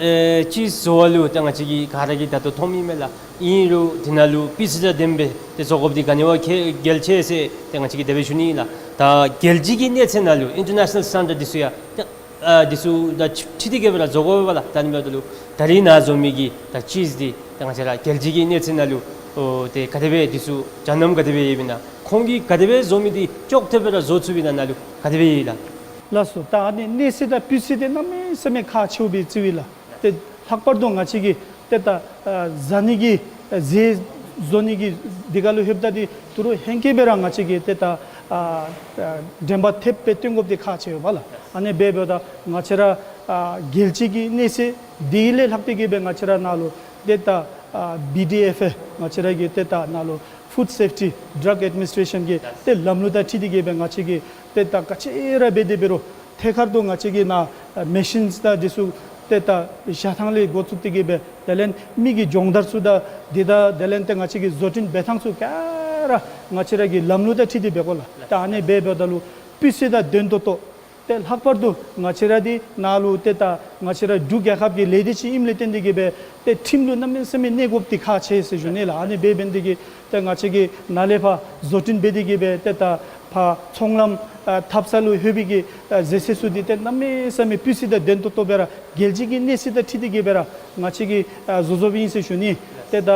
ཨེ་ཅིས་བཟོ་བ་ལུ་ད་ང་བཅས་ཀྱིས་ག་ར་གིས་ད་ལྟོ་མཐོངམ་ཨིན་མས་ལགས། ཨིན་རུང་དེ་ནང་ལུ་སྤུས་ཚད་དང་ལྡནམ་སྦེ་ཏེ་བཟོ་དགོཔ་འདི་ག་ནི་བ་གལ་གལ་ཆེ་ཟེར་ཏེ་ང་བཅས་ཀྱིས་དེ་སྦེ་ཞུ་ནི་ཨིན་ལགས། ད་རྒྱལ་སྤྱི་གི་གནས་ཚད་ནང་ལུ་ཨིན་ཊར་ནེ་ཤ་ནཱལ་སི་ཊེན་ཌརཌ་འདི་ཚུ་ཡང་ཏེ་ཨ་འདི་ཚུ་དང་འཁྲིལ་ཏེ་གིས་སྦེ་ར་བཟོ་དགོ་པས་ལགས། ད་ཨ་ནི་འབདཝ་ད་ལུ་ད་རིས་ནཱ་བཟོ་མི་གི་ད་ཅིས་འདི་ད་ང་བཅས་ར་རྒྱལ་སྤྱི་གི་གནས་ཚད་ནང་ལུ་ཨོ་ཏེ་ག་དེ་སྦེ་འདི་ཚུ་སྦྱང་གནང་ག་དེ་སྦེ་ཡོདཔ་ཨིན་ན། ཁོང་གིས་ག་དེ་སྦེ་བཟོ་མི་འདི་ཅོག་འཐདཔ་སྦེ་ར་བཟོ་ཚུགསཔ་ཨིན་ན་ནཱ་ལུ་ག་དེ་སྦེ་ཡོད་ལགས། ལགས་སོ། ད་ཨ་ནི་གནས་ཚད་དང་སྤུས་ཚད་འདི་གནམ་མེད་ས་མེད་ཁག་ཆེཝ་སྦེ་བརྩིཝ་ཨིན་ལགས། ཏེ་ལྷག་པར་དུ་ང་བཅས་ཀྱིས་ཏེ་ད་ཨ་བཟའ་ནི་གི་ཨ་ཟས་བཟོ་ནི་གི་འདི་ག་ལུ་ལྷོདཔ་ད་འདི་ད་རུང་ཧེང་སྐལ་སྦེ་ར་ང་བཅས་ཀྱིས་ཏེ་ད་ཨ་ཨ་དྲན་པ་ཐེབས་སྦེ་བཏོན་དགོཔ་འདི་ཁག་ཆེ་བས་ལགས། ཨ་ནི་སྦེ་འབདཝ་ད་ང་བཅས་ར་ཨ་རྒྱལ་སྤྱི་གི་གནས་ཚད་འདི་ལས་ལྷག་སྟེ་གིས་སྦེ་ང་བཅས་ར་ནཱ་ལུ་ཏེ་ད་ཨ་བི་ཌི་ཨེཕ་ཨེ་ང་བཅས་ར་གི་ཏེ་ད་ནཱ་ལུ་ Food Safety Drug Administration གི་ཏེ་ལམ་ལུགས་དང་འཁྲིལ་ཏེ་གི་སྦེ་ང་བཅས་ཀྱིས་ཏེ་ད་ག་ཅི་ར་འབད་དེ་འབད་རུང་ཐད་ཀར་དུ་ང་བཅས་ཀྱི་ནཱ་མེ་ཤིནསི་དང་འདི་ཚུ་ཏེ་ད་བཞག་ཐངས་ལས་འགོ་བཙུགས་ཏེ་གི་སྦེ་དེ་ལས་མི་གི་སྦྱོང་བརྡར་ཚུ་དང་འདི་དང་དེ་ལས་ཏེ་ང་བཅས་ཀྱི་བཟོ་སྐྲུན་འབད་ཐངས་ཚུ་ག་ར་ང་བཅས་ར་གི་ལམ་ལུགས་དང་འཁྲིལ་ཏེ་འབད་དགོ་ལགས། ད་ཨ་ནི་འབད་འབདཝ་ད་ལུ་སྤུས་ཚད་དང་ལྡན་ཏོག་ཏོ། ཏེ་ལྷག་པར་དུ་ང་བཅས་ར་འདི་ནཱ་ལུ་ཏེ་ད་ང་བཅས་ར་འབྲུག་རྒྱལ་ཁབ་ཀྱི་ལས་སྡེ་ཅིག་ཨིནམ་ལས་བརྟེན་ཏེ་གི་སྦེ་ཏེ་ཁྲིམས་ལུ་གནམ་མེད་ས་མེད་གནས་དགོཔ་འདི་ཁག་ཆེ་ཟེར་ཞུ་ནི་ལགས། ཨ་ནི་འབད་འབད་ནི་དེ་གིས་ཏེ་ང་བཅས་ཀྱིས་ནཱ་ལས་ཕར་བཟོ་སྐྲུན་འབད་དེ་གི་སྦེ་ཏེ་ད་ཕར་ཚོང་ལམ་ཨ་འཐབ་ས་ལུ་ལྷོད་པའི་གི་ཨ་ཟས་ཟས་ཚུ་འདི་ཏེ་གནམ་མེད་ས་མེད་སྤུས་ཚད་དང་ལྡན་ཏོག་ཏོ་སྦེ་ར་རྒྱལ་སྤྱི་གི་གནས་ཚད་དང་འཁྲིལ་ཏེ་གི་སྦེ་ར་ང་བཅས་ཀྱིས་ཨ་བཟོ་བཟོཝ་ཨིན་ཟེར་ཞུ་ནི། ཏེ་ད་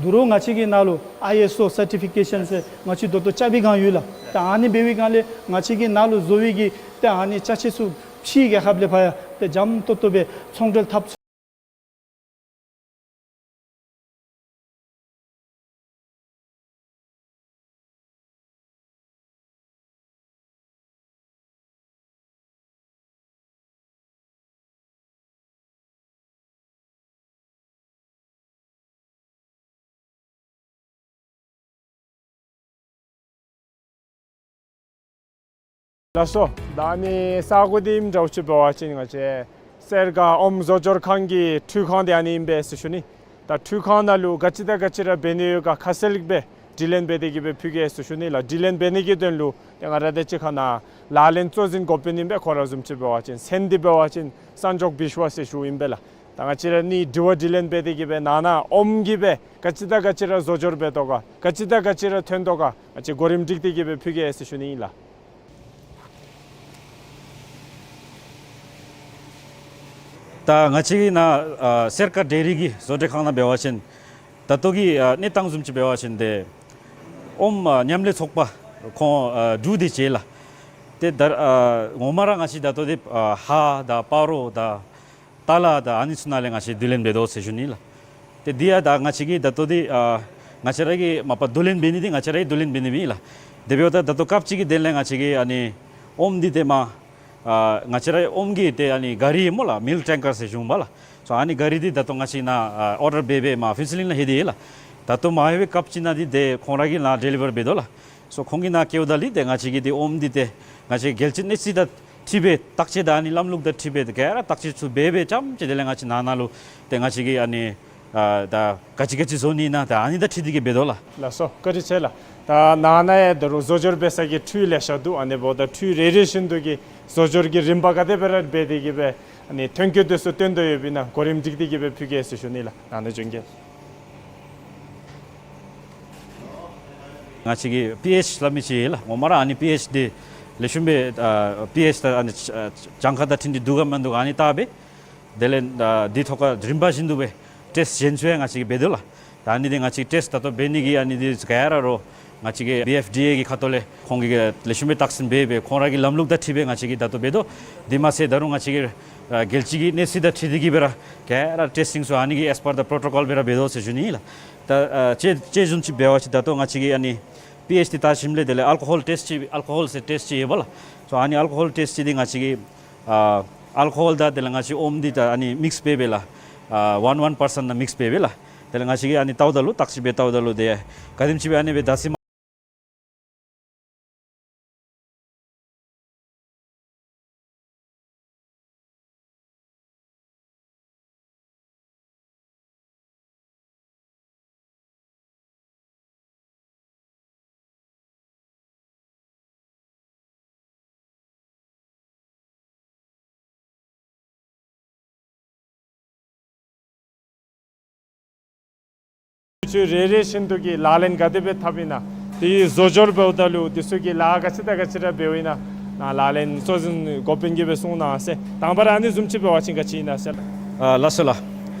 དོ་རུང་ང་བཅས་ཀྱི་ནཱ་ལུ་ཨའི་ཨེསི་ཨོ་སར་ཊི་ཕི་ཀེ་ཤཱན་ཟེར་ང་བཅས་ད་ལྟོ་རྐྱབ་པའི་སྒང་ཡོད་ལགས། ད་ཨ་ནི་འབད་བའི་སྒང་ལས་ང་བཅས་ཀྱིས་ནཱ་ལུ་བཟོ་བའི་གི་ཏེ་ཨ་ནི་ཅ་ཆས་ཚུ་ཕྱིའི་རྒྱལ་ཁབ་ལས་ཕར་ཡང་ཏེ་འཇམ་ཏོག་ཏོ་སྦེ་ཚོང་འབྲེལ་འཐབ་ཚུགས། ལགས་སོ། ད་ཨ་ནི་ས་གོ་འདི་ཨིནམ་འདྲཝ་ཅིག་འབད་བ་ཅིན་ང་བཅས་སེར་སྒ་ཨོམ་བཟོ་སྦྱོར་ཁང་གི་འཕྲུལ་ཁང་འདི་ཨ་ནི་ཨིན་པས་ཟེར་ཞུ་ནི། ད་འཕྲུལ་ཁང་ནང་ལུ་ག་ཅི་དང་ག་ཅི་ར་འབད་ནི་ཡོད་ག་ཁ་གསལ་སྦེ་དྲི་ལན་འབད་དེ་གི་སྦེ་ཕུལ་གེ་ཟེར་ཞུ་ནི་ལགས། དྲི་ལན་འབད་ནི་གི་དོན་ལུ་ཏེ་ང་ར་དང་གཅིག་ཁར་ནཱ་ལག་ལེན་གཙོ་འཛིན་འགོ་དཔོན་ཨིན་པས། ཁོ་ར་བཟུམ་ཅིག་འབད་བ་ཅིན་མཚན་འདི་འབད་བ་ཅིན་སན་ཇོག་བིཤ་ཝ་ཟེར་ཞུཝ་ཨིན་པས་ལགས། ད་ང་བཅས་ར་ཨ་ནི་དྲི་བ་དྲི་ལན་འབད་དེ་གི་སྦེ་ནང་ན་ཨོམ་གྱིས་སྦེ་ག་ཅི་དང་ག་ཅི་ར་བཟོ་སྦྱོར་འབད་དོ་ག་ག་ཅི་དང་ག་ཅི་ར་ཐོན་དོ་ག་ང་བཅས་གོ་རིམ་སྒྲིག་སྟེ་གི་སྦེ་ཕུལ་གེ་ཟེར་ཞུ་ནི་ཨིན་ལགས། ད་ང་བཅས་ཀྱི་ནཱ་ཨ་སེར་སྒ་ཌེ་རི་གི་བཟོ་གྲྭ་ཁང་ནང་འབད་བ་ཅིན་ད་ལྟོ་གི་ཨ་གནས་སྟངས་བཟུམ་ཅིག་འབད་བ་ཅིན་ཏེ་ཨོམ་ཨ་མཉམ་ལས་ཚོགས་པ་ཁོང་ཨ་དྲུག་དེ་ཅིག་ལགས། ཏེ་ད་ཨ་ངོ་མ་ར་ང་བཅས་ད་ལྟོ་འདི་ཨ་ཧ་དང་སྤ་རོ་དང་ཏ་ལ་དང་ཨ་ནི་ཚུ་ནང་ལས་ང་བཅས་བསྡུ་ལེན་འབད་དོ་ཟེར་ཞུ་ནི་ལགས། ཏེ་འདི་ཡང་ད་ང་བཅས་ཀྱིས་ད་ལྟོ་འདི་ཨ་ང་བཅས་ར་གིས་མ་པ་བསྡུ་ལེན་འབད་ནི་འདི་ང་བཅས་ར་གིས་བསྡུ་ལེན་འབད་ནི་ཨིན་ལགས། དེ་འབདཝ་ད་ད་ལྟོ་སྐབས་ཅིག་གི་དོན་ལས་ང་བཅས་ཀྱིས་ཨ་ནི་ཨོམ་འདི་ཏེ་མ་ཨ་ང་བཅས་ར་ཨོམ་གྱི་ཏེ་ཨ་ནི་ག་རི་སྨོ་ལགས། མིལཀ་ཊེང་ཀར་ཟེར་ཞུཝ་ཨིན་པས་ལགས། སོ་ཨ་ནི་ག་རི་འདི་ད་ལྟོ་ང་བཅས་ནཱ་ཨ་ཨོར་ཌར་འབད་འབད་མར་ཕུན་ཚོགས་གླིང་ལུ་ལྷོད་དེ་ཡོད་ལགས། ད་ལྟོ་མར་ལྷོད་པའི་སྐབས་ཅིག་ནང་འདི་ཏེ་ཁོང་ར་གིས་ནཱ་ཌེ་ལི་བར་འབད་དོ་ལགས། སོ་ཁོང་གིས་ནཱ་བསྐྱལཝ་ད་ལུ་ཏེ་ང་བཅས་ཀྱིས་འདི་ཨོམ་འདི་ཏེ་ང་བཅས་རྒྱལ་སྤྱི་གནས་ཚད་དང་འཁྲིལ་སྦེ་བརྟག་དཔྱད་དང་ཨ་ནི་ལམ་ལུགས་དང་འཁྲིལ་སྦེ་ག་ར་བརྟག་དཔྱད་ཚུ་འབད་འབད་རྐྱངམ་ཅིག་དེ་ལས་ང་བཅས་ནང་ན་ལུ་ཏེ་ང་བཅས་ཀྱིས་ཨ་ནི་ཨ་ད་ག་ཅི་ག་ཅི་བཟོ་ནི་ཨིན་ན་ད་ཨ་ནི་དང་འཁྲིལ་ཏེ་གི་འབད་དོ་ལགས། ལགས་སོ། བཀའ་དྲིན་ཆེ་ལགས། ད་ནང་ན་ཡང་ད་རུང་བཟོ་སྦྱོར་འབད་ས་གི་འཕྲུལ་ལེ་ཤ་འདུག། ཨ་ནི་འབདཝ་ད་འཕྲུལ་རེ་རེ་བཞིན་དུ་གི་བཟོ་སྦྱོར་གྱི་རིམ་པ་ག་དེ་སྦེ་ར་འབད་དེ་གི་སྦེ་ཨ་ནི་ཐོན་སྐྱེད་དེ་ཚུ་བཏོན་དོ་ཡོདཔ་ཨིན་ན་གོ་རིམ་སྒྲིག་སྟེ་གི་སྦེ་ཕུལ་གེ་ཟེར་ཞུ་ནི་ལགས། ནང་ན་བྱོན་གེ། ང་བཅས་ཀྱིས་པི་ཨེཆ་སླབ་མི་ཅིག་ཡོད་ལགས། ངོ་མ་ར་ཨ་ནི་པི་ཨེཆ་འདི་ལེགས་ཤོམ་སྦེ་ཨ་པི་ཨེཆ་ད་ཨ་ནི་ཨ་གྱངས་ཁ་དང་འཁྲིལ་ཏེ་འདུག་ག་མིན་འདུག་ག་ཨ་ནི་བལྟ་སྦེ་དེ་ལས་ཨ་འདི་ཐོག་ཁར་རིམ་པ་བཞིན་དུ་སྦེ་ཊེསཊ་གཞན་ཚུ་ཡང་ང་བཅས་ཀྱིས་འབད་དོ་ལགས། ད་ཨ་ནི་འདི་ང་བཅས་ཊེསཊ་ད་ལྟོ་འབད་ནི་གི་ཨ་ནི་འདི་ག་ར་རོགས་ང་བཅས་ཀྱི་བི་ཨེཕ་ཌི་ཨེ་གི་ཁ་ཐུག་ལས་ཁོང་གིས་ལེགས་ཤོམ་སྦེ་བརྟག་ཞིབ་འབད་སྦེ་ཁོང་ར་གི་ལམ་ལུགས་དང་འཁྲིལ་སྦེ་ང་བཅས་ཀྱིས་ད་ལྟོ་འབད་དོ། དེ་མ་ཚད་ད་རུང་ང་བཅས་ཀྱི་ཨ་རྒྱལ་སྤྱི་གི་གནས་ཚད་དང་འཁྲིལ་ཏེ་གི་སྦེ་ར་ག་ར་ཊེསི་ཊིང་ཚུ་ཨ་ནི་གི་ཨེས་པར་ད་པྲོ་ཊོ་ཀོལ་སྦེ་ར་འབད་དོ་ཟེར་ཞུ་ནི་ཨིན་ལགས། ད་ཨ་དཔྱེ་དཔྱེ་བཟུམ་ཅིག་འབད་བ་ཅིན་ད་ལྟོ་ང་བཅས་ཀྱིས་ཨ་ནི་པི་ཨེཆ་འདི་བལྟ་ཞིནམ་ལས་དེ་ལས་ཨལ་ཀོ་ཧོལ་ཊེསཊ་ཅིག་ཨལ་ཀོ་ཧོལ་ཟེར་ཊེསཊ་ཅིག་ཡོད་པས་ལགས། སོ་ཨ་ནི་ཨལ་ཀོ་ཧོལ་ཊེསཊ་ཅིག་འདི་ང་བཅས་ཀྱིས་ཨ་ཨལ་ཀོ་ཧོལ་དང་དེ་ལས་ང་བཅས་ཨོམ་འདི་ད་ཨ་ནི་མིགསི་འབད་སྦེ་ལགས་ཨ་ཝན་ཝན་པར་སེནཊ་ནང་མིགསི་འབད་སྦེ་ལགས། དེ་ལས་ང་བཅས་ཀྱིས་ཨ་ནི་བལྟཝ་ད་ལུ་བརྟག་ཞིབ་འབད་བལྟཝ་ད་ལུ་དེ་ག་དེམ་ཅིག་སྦེ་ཨ་ནི་སྦེ་ད་ཟེར་མ། ཚུ་རེ་རེ་བཞིན་དུ་གི་ལག་ལེན་ག་དེ་སྦེ་འཐབ་ཨིན་ན། དེ་བཟོ་སྦྱོར་འབདཝ་ད་ལུ་དེ་ཚུ་གི་ལཱ་ག་ཅི་དང་ག་ཅི་ར་འབདཝ་ཨིན་ན། ནཱ་ལག་ལེན་གཙོ་འཛིན་འགོ་དཔོན་གྱིས་སྦེ་གསུང་གནང་ཟེར། དང་པ་ར་ཨ་ནི་བཟུམ་ཅིག་འབད་བ་ཅིན་ག་ཅི་ཨིན་ན་ཟེར། ཨ་ལགས་སོ་ལགས།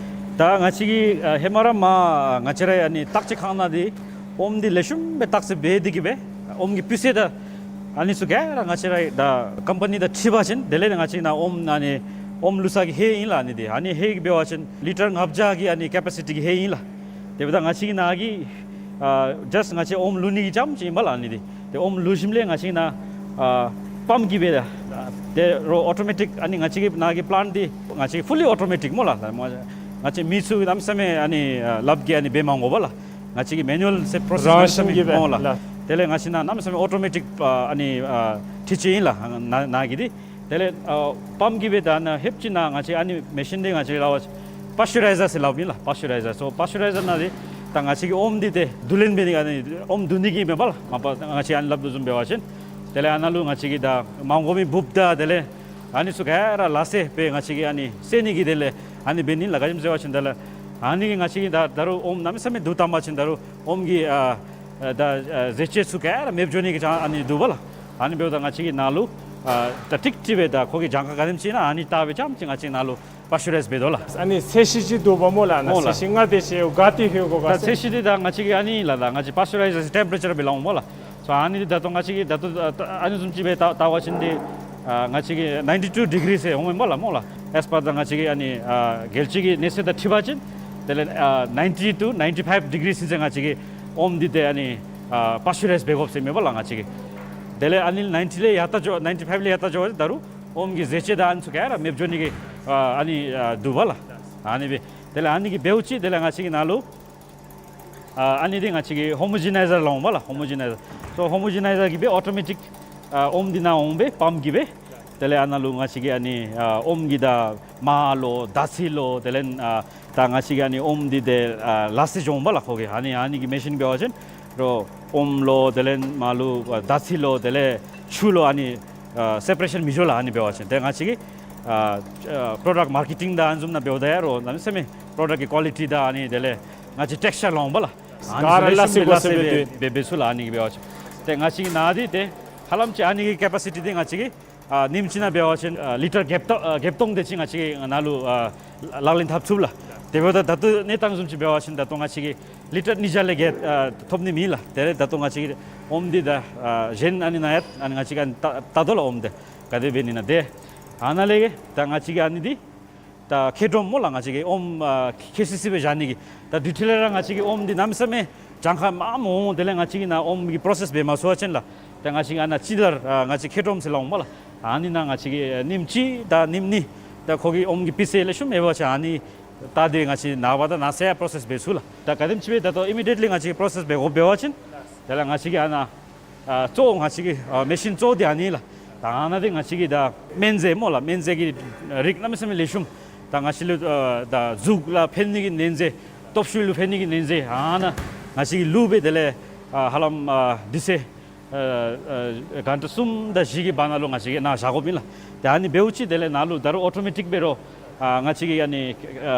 ད་ང་བཅས་ཀྱིས་ཨ་ཧེ་མ་ར་མར་ང་བཅས་ར་ཨ་ནི་བརྟག་དཔྱད་ཁང་ནང་འདི་ཨོམ་འདི་ལེགས་ཤོམ་སྦེ་བརྟག་དཔྱད་འབད་དེ་གི་སྦེ་ཨོམ་གྱི་སྤུས་ཚད་དང་ཨ་ནི་ཚུ་ག་ར་ང་བཅས་ར་ད་ཀམ་པ་ནི་དང་འཁྲིལ་བ་ཅིན་དེ་ལས་ང་བཅས་ནཱ་ཨོམ་ཨ་ནི་ཨོམ་བླུག་ས་གི་ཧེ་ཨིན་ལགས། ཨ་ནི་འདི་ཨ་ནི་ཧེ་གི་འབད་བ་ཅིན་ལི་ཊར་ལྔ་བརྒྱ་གི་ཨ་ནི་ཀེ་པེ་སི་ཊི་གི་ཧེ་ཨིན་ལགས། དེ་འབདཝ་ད་ང་བཅས་ཀྱི་ནཱ་གི་ཨ་ཇསཊ་ང་བཅས་ཨོམ་བླུག་ནི་གི་རྐྱངམ་ཅིག་ཨིན་པས་ལགས། ཨ་ནི་འདི་ཏེ་ཨོམ་བླུག་ཞིནམ་ལས་ང་བཅས་ནཱ་ཨ་པམཔ་གིས་སྦེ་ད་ཏེ་རོགས་ཨོ་ཊོ་མེ་ཊིཀ་ཨ་ནི་ང་བཅས་ཀྱི་ནཱ་གི་པི་ལེནཊ་འདི་ང་བཅས་ཕུ་ལི་ཨོ་ཊོ་མེ་ཊིཀ་སྨོ་ལགས། ང་བཅས་མི་ཚུ་གནམ་མེད་ས་མེད་ཨ་ནི་ཨ་ལགཔ་གིས་ཨ་ནི་འབད་མ་དགོ་པས་ལགས། ང་བཅས་ཀྱི་མེ་ནུ་ཨལ་ཟེར་པྲོ་སེསི་རང་བཞིན་གྱིས་སྦེ་སྨོ་ལགས། ལགས། དེ་ལས་ང་བཅས་ནཱ་གནམ་མེད་ས་མེད་ཨོ་ཊོ་མེ་ཊིཀ་ཨ་ཨ་ནི་ཨ་འཕྲུལ་ཆས་ཨིན་ལགས། ནཱ་ནཱ་གི་འདི། དེ་ལས་ཨ་པམཔ་གིས་སྦེ་ད་ནཱ་ལྷོདཔ་ཅིག་ནཱ་ང་བཅས་ཨ་ནི་མེ་ཤིན་འདི་ང་བཅས་ལགས་པ་པཱས་ཅུ་རའི་ཛར་ཟེར་སླབ་ཨིན་ལགས། པཱས་ཅུ་རའི་ཛར། སོ་པཱས་ཅུ་རའི་ཛར་ནང་འདི་ད་ང་བཅས་ཀྱི་ཨོམ་འདི་ཏེ་བསྡུ་ལེན་འབད་ནི་ཨ་ནི་ཨོམ་བསྡུ་ནི་གི་མེན་པ་ལགས། མ་པ་ང་བཅས་ཨ་ནི་སླབ་དོ་བཟུམ་འབད་བ་ཅིན། དེ་ལས་ཨ་ནཱ་ལུ་ང་བཅས་ཀྱིས་ད་མ་དགོ་མི་འབུཔ་དང་དེ་ལས་ཨ་ནི་ཚུ་ག་ར་ལ་སེ་སྦེ་ང་བཅས་ཀྱིས་ཨ་ནི་བསད་ནི་གི་དེ་ལས་ཨ་ནི་འབད་ནི་ལགས། ག་ཅི་སྨོ་ཟེར་བ་ཅིན་དེ་ལས་ཨ་ནི་གིས་ང་བཅས་ཀྱིས་ད་ད་རུང་ཨོམ་གནམ་མེད་ས་མེད་བསྡུ་བཏང་པ་ཅིན་ད་རུང་ཨོམ་གྱི་ཨ་ཨ་ད་ཨ་ཟས་བཅུད་ཚུ་ག་ར་མེདཔ་འགྱོ་ནི་གི་ཅང་ཨ་ནི་འདུག་པ་ལགས། ཨ་ནི་འབདཝ་ད་ང་བཅས་ཀྱིས་ནཱ་ལུ་ཨ་ད་ཀྲིག་ཀྲི་སྦེ་ད་ཁོ་གི་གྱངས་ཁ་ག་དེམ་ཅིག་ཨིན་ན་ཨ་ནི་བལྟ་སྦེ་རྐྱངམ་ཅིག་ང་བཅས་ནཱ་ལུ་པཱས་ཅུ་རའིཛ་འབད་དོ་ལགས། ཨ་ནི་ཚད་གཞི་ཅིག་འདུག་པ་སྨོ་ལགས། ཨ་ནཱ་སྨོ་ལགས། ཚད་གཞི་ལྔ་དེ་ཅིག་ག་ཏེ་ལྷོད་དགོ་ག་ད་ཟེར། ཚད་གཞི་འདི་ད་ང་བཅས་ཀྱིས་ཨ་ནི་ལགས་ད་ང་བཅས་པཱས་ཅུ་རའི་ཛར་ཊེམ་པེ་རེ་ཅར་སྦེ་སླབ་འོང་སྨོ་ལགས། སོ་ཨ་ནི་འདི་ད་ལྟོ་ང་བཅས་ཀྱིས་ད་ལྟོ་ཨ་ཨ་ནི་བཟུམ་ཅིག་སྦེ་བལྟ་བལྟ་བ་ཅིན་འདི་ཨ་ང་བཅས་ཀྱིས་ནའིན་ཊི་ཊུ་ཌི་གི་རི་ཟེར་འོང་མས་སྨོ་ལགས། སྨོ་ལགས། ཨེས་པར་ད་ང་བཅས་ཀྱི་ཨ་ནི་ཨ་རྒྱལ་སྤྱི་གི་གནས་ཚད་དང་འཁྲིལ་བ་ཅིན་དེ་ལས་ཨ་ནའིན་ཊི་ཊུ་ནའིན་ཊི་ཕའིབ་ཌི་གི་རི་ཟེར་ང་བཅས་ཀྱིས་ཨོམ་འདི་ཏེ་ཨ་ནི་ཨ་པཱས་ཅུ་རའིཛ་འབད་དགོཔ་ཟེར་མས་པ་ལགས་ང་བཅས་ཀྱིས། དེ་ལས་ཨ་ནི་ནའིན་ཊི་ལས་ཡར་ལྟ་འགྱོ་ནའིན་ཊི་ཕའིབ་ལས་ཡར་ལྟ་འགྱོ་བ་ཅིན་ད་རུང་ཨོམ་གྱི་ཟས་བཅད་དང་ཨ་ནི་ཚུ་ག་ར་མེདཔ་འགྱོ་ནི་གི་ཨ་ཨ་ནི་ཨ་འདུག་པ་ལགས། ཨ་ནི་སྦེ་དེ་ལས་ཨ་ནི་གིས་འབདཝ་ཅིག་དེ་ལས་ང་བཅས་ཀྱིས་ནཱ་ལུ་ཨ་ཨ་ནི་འདི་ང་བཅས་ཀྱིས་ཧོ་མོ་ཇི་ནའི་ཛར་སླབ་འོང་པ་ལགས། ཧོ་མོ་ཇི་ནའི་ཛར། སོ་ཧོ་མོ་ཇི་ནའི་ཛར་གྱིས་སྦེ་ཨོ་ཊོ་མེ་ཊིཀ་ཨ་ཨོམ་འདི་ནཱ་འོང་སྦེ་པམཔ་གིས་སྦེ། དེ་ལས་ཨ་ནཱ་ལུ་ང་བཅས་ཀྱིས་ཨ་ནི་ཨ་ཨོམ་གྱི་ད་མར་ལོ་ད་ཚི་ལོ་དེ་ལས་ཨ་ད་ང་བཅས་ཀྱིས་ཨ་ནི་ཨོམ་འདི་ཏེ་ཨ་ལ་སེ་འགྱོ་འོང་པ་ལགས་ཁོ་གིས། ཨ་ནི་ཨ་ནི་གི་མེ་ཤིན་འབད་བ་ཅིན་རོགས་ཨོམ་ལོ་དེ་ལས་མར་ལུ་ཨ་ད་ཚི་ལོ་དེ་ལས་ཆུ་ལོ་ཨ་ནི་ཨ་སེ་པ་རེ་ཤཱན་མི་འགྱོ་ལགས། ཨ་ནི་འབད་བ་ཅིན་ཏེ་ང་བཅས་ཀྱིས་ཨ་ཨ་པྲོ་ཌཀཊ་མར་ཀེ་ཊིང་དང་ཨ་ནི་བཟུམ་ནང་འབདཝ་ད་ཡང་རོགས་གནམ་མེད་ས་མེད་པྲོ་ཌཀཊ་ཀྱི་ཀོ་ལི་ཊི་དང་ཨ་ནི་དེ་ལས་ང་བཅས་ཊེགས་ཅར་སླབ་འོང་པ་ལགས། ཨ་ནི་ག་ར་ཚུ་ལེགས་ཤོམ་ལ་སྦེ་ལ་སེ་སྦེ་འབད་འབད་འབད་ཚུགས་ལགས། ཨ་ནི་གིས་འབད་བ་ཅིན་ཏེ་ང་བཅས་ཀྱིས་ནཱ་འདི་ཏེ་ཧ་ལམ་ཅིག་ཨ་ནི་གི་ཀེ་པ་སི་ཊི་འདི་ང་བཅས་ཀྱིས་ཨ་ཉིནམ་གཅིག་ནང་འབད་བ་ཅིན་ཨ་ལི་ཊར་བརྒྱད་སྟོང་ཨ་བརྒྱད་སྟོང་དེ་ཅིག་ང་བཅས་ཀྱིས་ནཱ་ལུ་ཨ་ལག་ལེན་འཐབ་ཚུགས་ལགས། དེ་འབདཝ་ད་ད་ལྟོ་གནས་སྟངས་བཟུམ་ཅིག་འབད་བ་ཅིན་ད་ལྟོ་ང་བཅས་ཀྱིས་ལི་ཊར་ཉིས་བརྒྱ་ལས་བརྒལ་ཨ་ཐོབ་ནི་མེད་ལགས། དེ་ལས་ད་ལྟོ་ང་བཅས་ཀྱིས་ཨོམ་འདི་ད་ཨ་གཞན་ཨ་ནི་ནང་ཡང་ཨ་ནི་ང་བཅས་ཀྱིས་ཨ་ནི་བལྟ་བལྟ་དོ་ལགས། ཨོམ་འདི་ག་དེ་འབད་ནི་ཨིན་ན་ཏེ། ཨ་ནཱ་ལས་ད་ང་བཅས་ཀྱིས་ཨ་ནི་འདི་ད་ཁེ་ཌོམ་སྨོ་ལགས། ང་བཅས་ཀྱིས་ཨོམ་ཨ་ཁེ་སི་སི་སྦེ་བཞག་ནི་གི། ད་དེ་འཕྲོ་ལས་ར་ང་བཅས་ཀྱིས་ཨོམ་འདི་གནམ་མེད་ས་མེད་གྱངས་ཁ་མངམ་འོང་། དེ་ལས་ང་བཅས་ཀྱིས་ནཱ་ཨོམ་གྱི་པྲོ་སེསི་འབད་མ་ཚུགས་པ་ཅིན་ལགས། ད་ང་བཅས་ཀྱིས་ཨ་ནཱ་ཅིག་ལར་ཨ་ང་བཅས་ཁེ་ཌོམ་ཟེར་སླབ་འོང་པ་ལགས། ཨ་ནི་ནང་ང་བཅས་ཀྱིས་ཉིནམ་གཅིག་དང་ཉིནམ་གཉིས་ད་ཁོ་གི་ཨོམ་གྱི་སྤུས་ཚད་ལེགས་ཤོམ་ཡོད་པ་ཅིན་ཨ་ནི་ད་འདི་ང་བཅས་ནངས་པ་དང་གནངས་ཚེ་ཡང་པྲོ་སེསི་འབད་ཚུགས་ལགས། ད་ག་དེམ་ཅིག་སྦེ་ད་ལྟོ་ཨི་མི་ཌི་ཡེཊ་ལི་ང་བཅས་ཀྱིས་པྲོ་སེསི་འབད་དགོཔ་འབད་བ་ཅིན་དེ་ལས་ང་བཅས་ཀྱིས་ཨ་ནཱ་ཨ་གཙོ་བོ་ང་བཅས་ཀྱི་ཨ་མེ་ཤིན་གཙོ་བོ་འདི་ཨ་ནི་ལགས། ད་ཨ་ནཱ་འདི་ང་བཅས་ཀྱི་ད་སྨན་རྫས་སྨོ་ལགས། སྨན་རྫས་ཀྱི་རིགས་གནམ་མེད་ས་མེད་ལེགས་ཤོམ། ད་ང་བཅས་ལུ་ཨ་ད་གཟུགས་ལུ་ཕན་ནི་གི་སྨན་རྫས་སྟོབས་ཤུགས་ལུ་ཕན་ནི་གི་སྨན་རྫས་ཨ་ནཱ་ང་བཅས་ཀྱིས་བླུགས་སྦེ་དེ་ལས་ཨ་ཧ་ལམ་ཨ་དུས་ཚོད་ཨ་ཨ་གྷན་ཊ་གསུམ་དང་བཞི་གི་བར་ན་ལུ་ང་བཅས་ཀྱིས་ནཱ་བཞག་དགོཔ་ཨིན་ལགས། ཏེ་ཨ་ནི་འབདཝ་ཅིག་དེ་ལས་ནཱ་ལུ་ད་རུང་ཨོ་ཊོ་མེ་ཊིཀ་འབད་རུང་ཨ་ང་བཅས་ཀྱིས་ཨ་ནི་ཨ་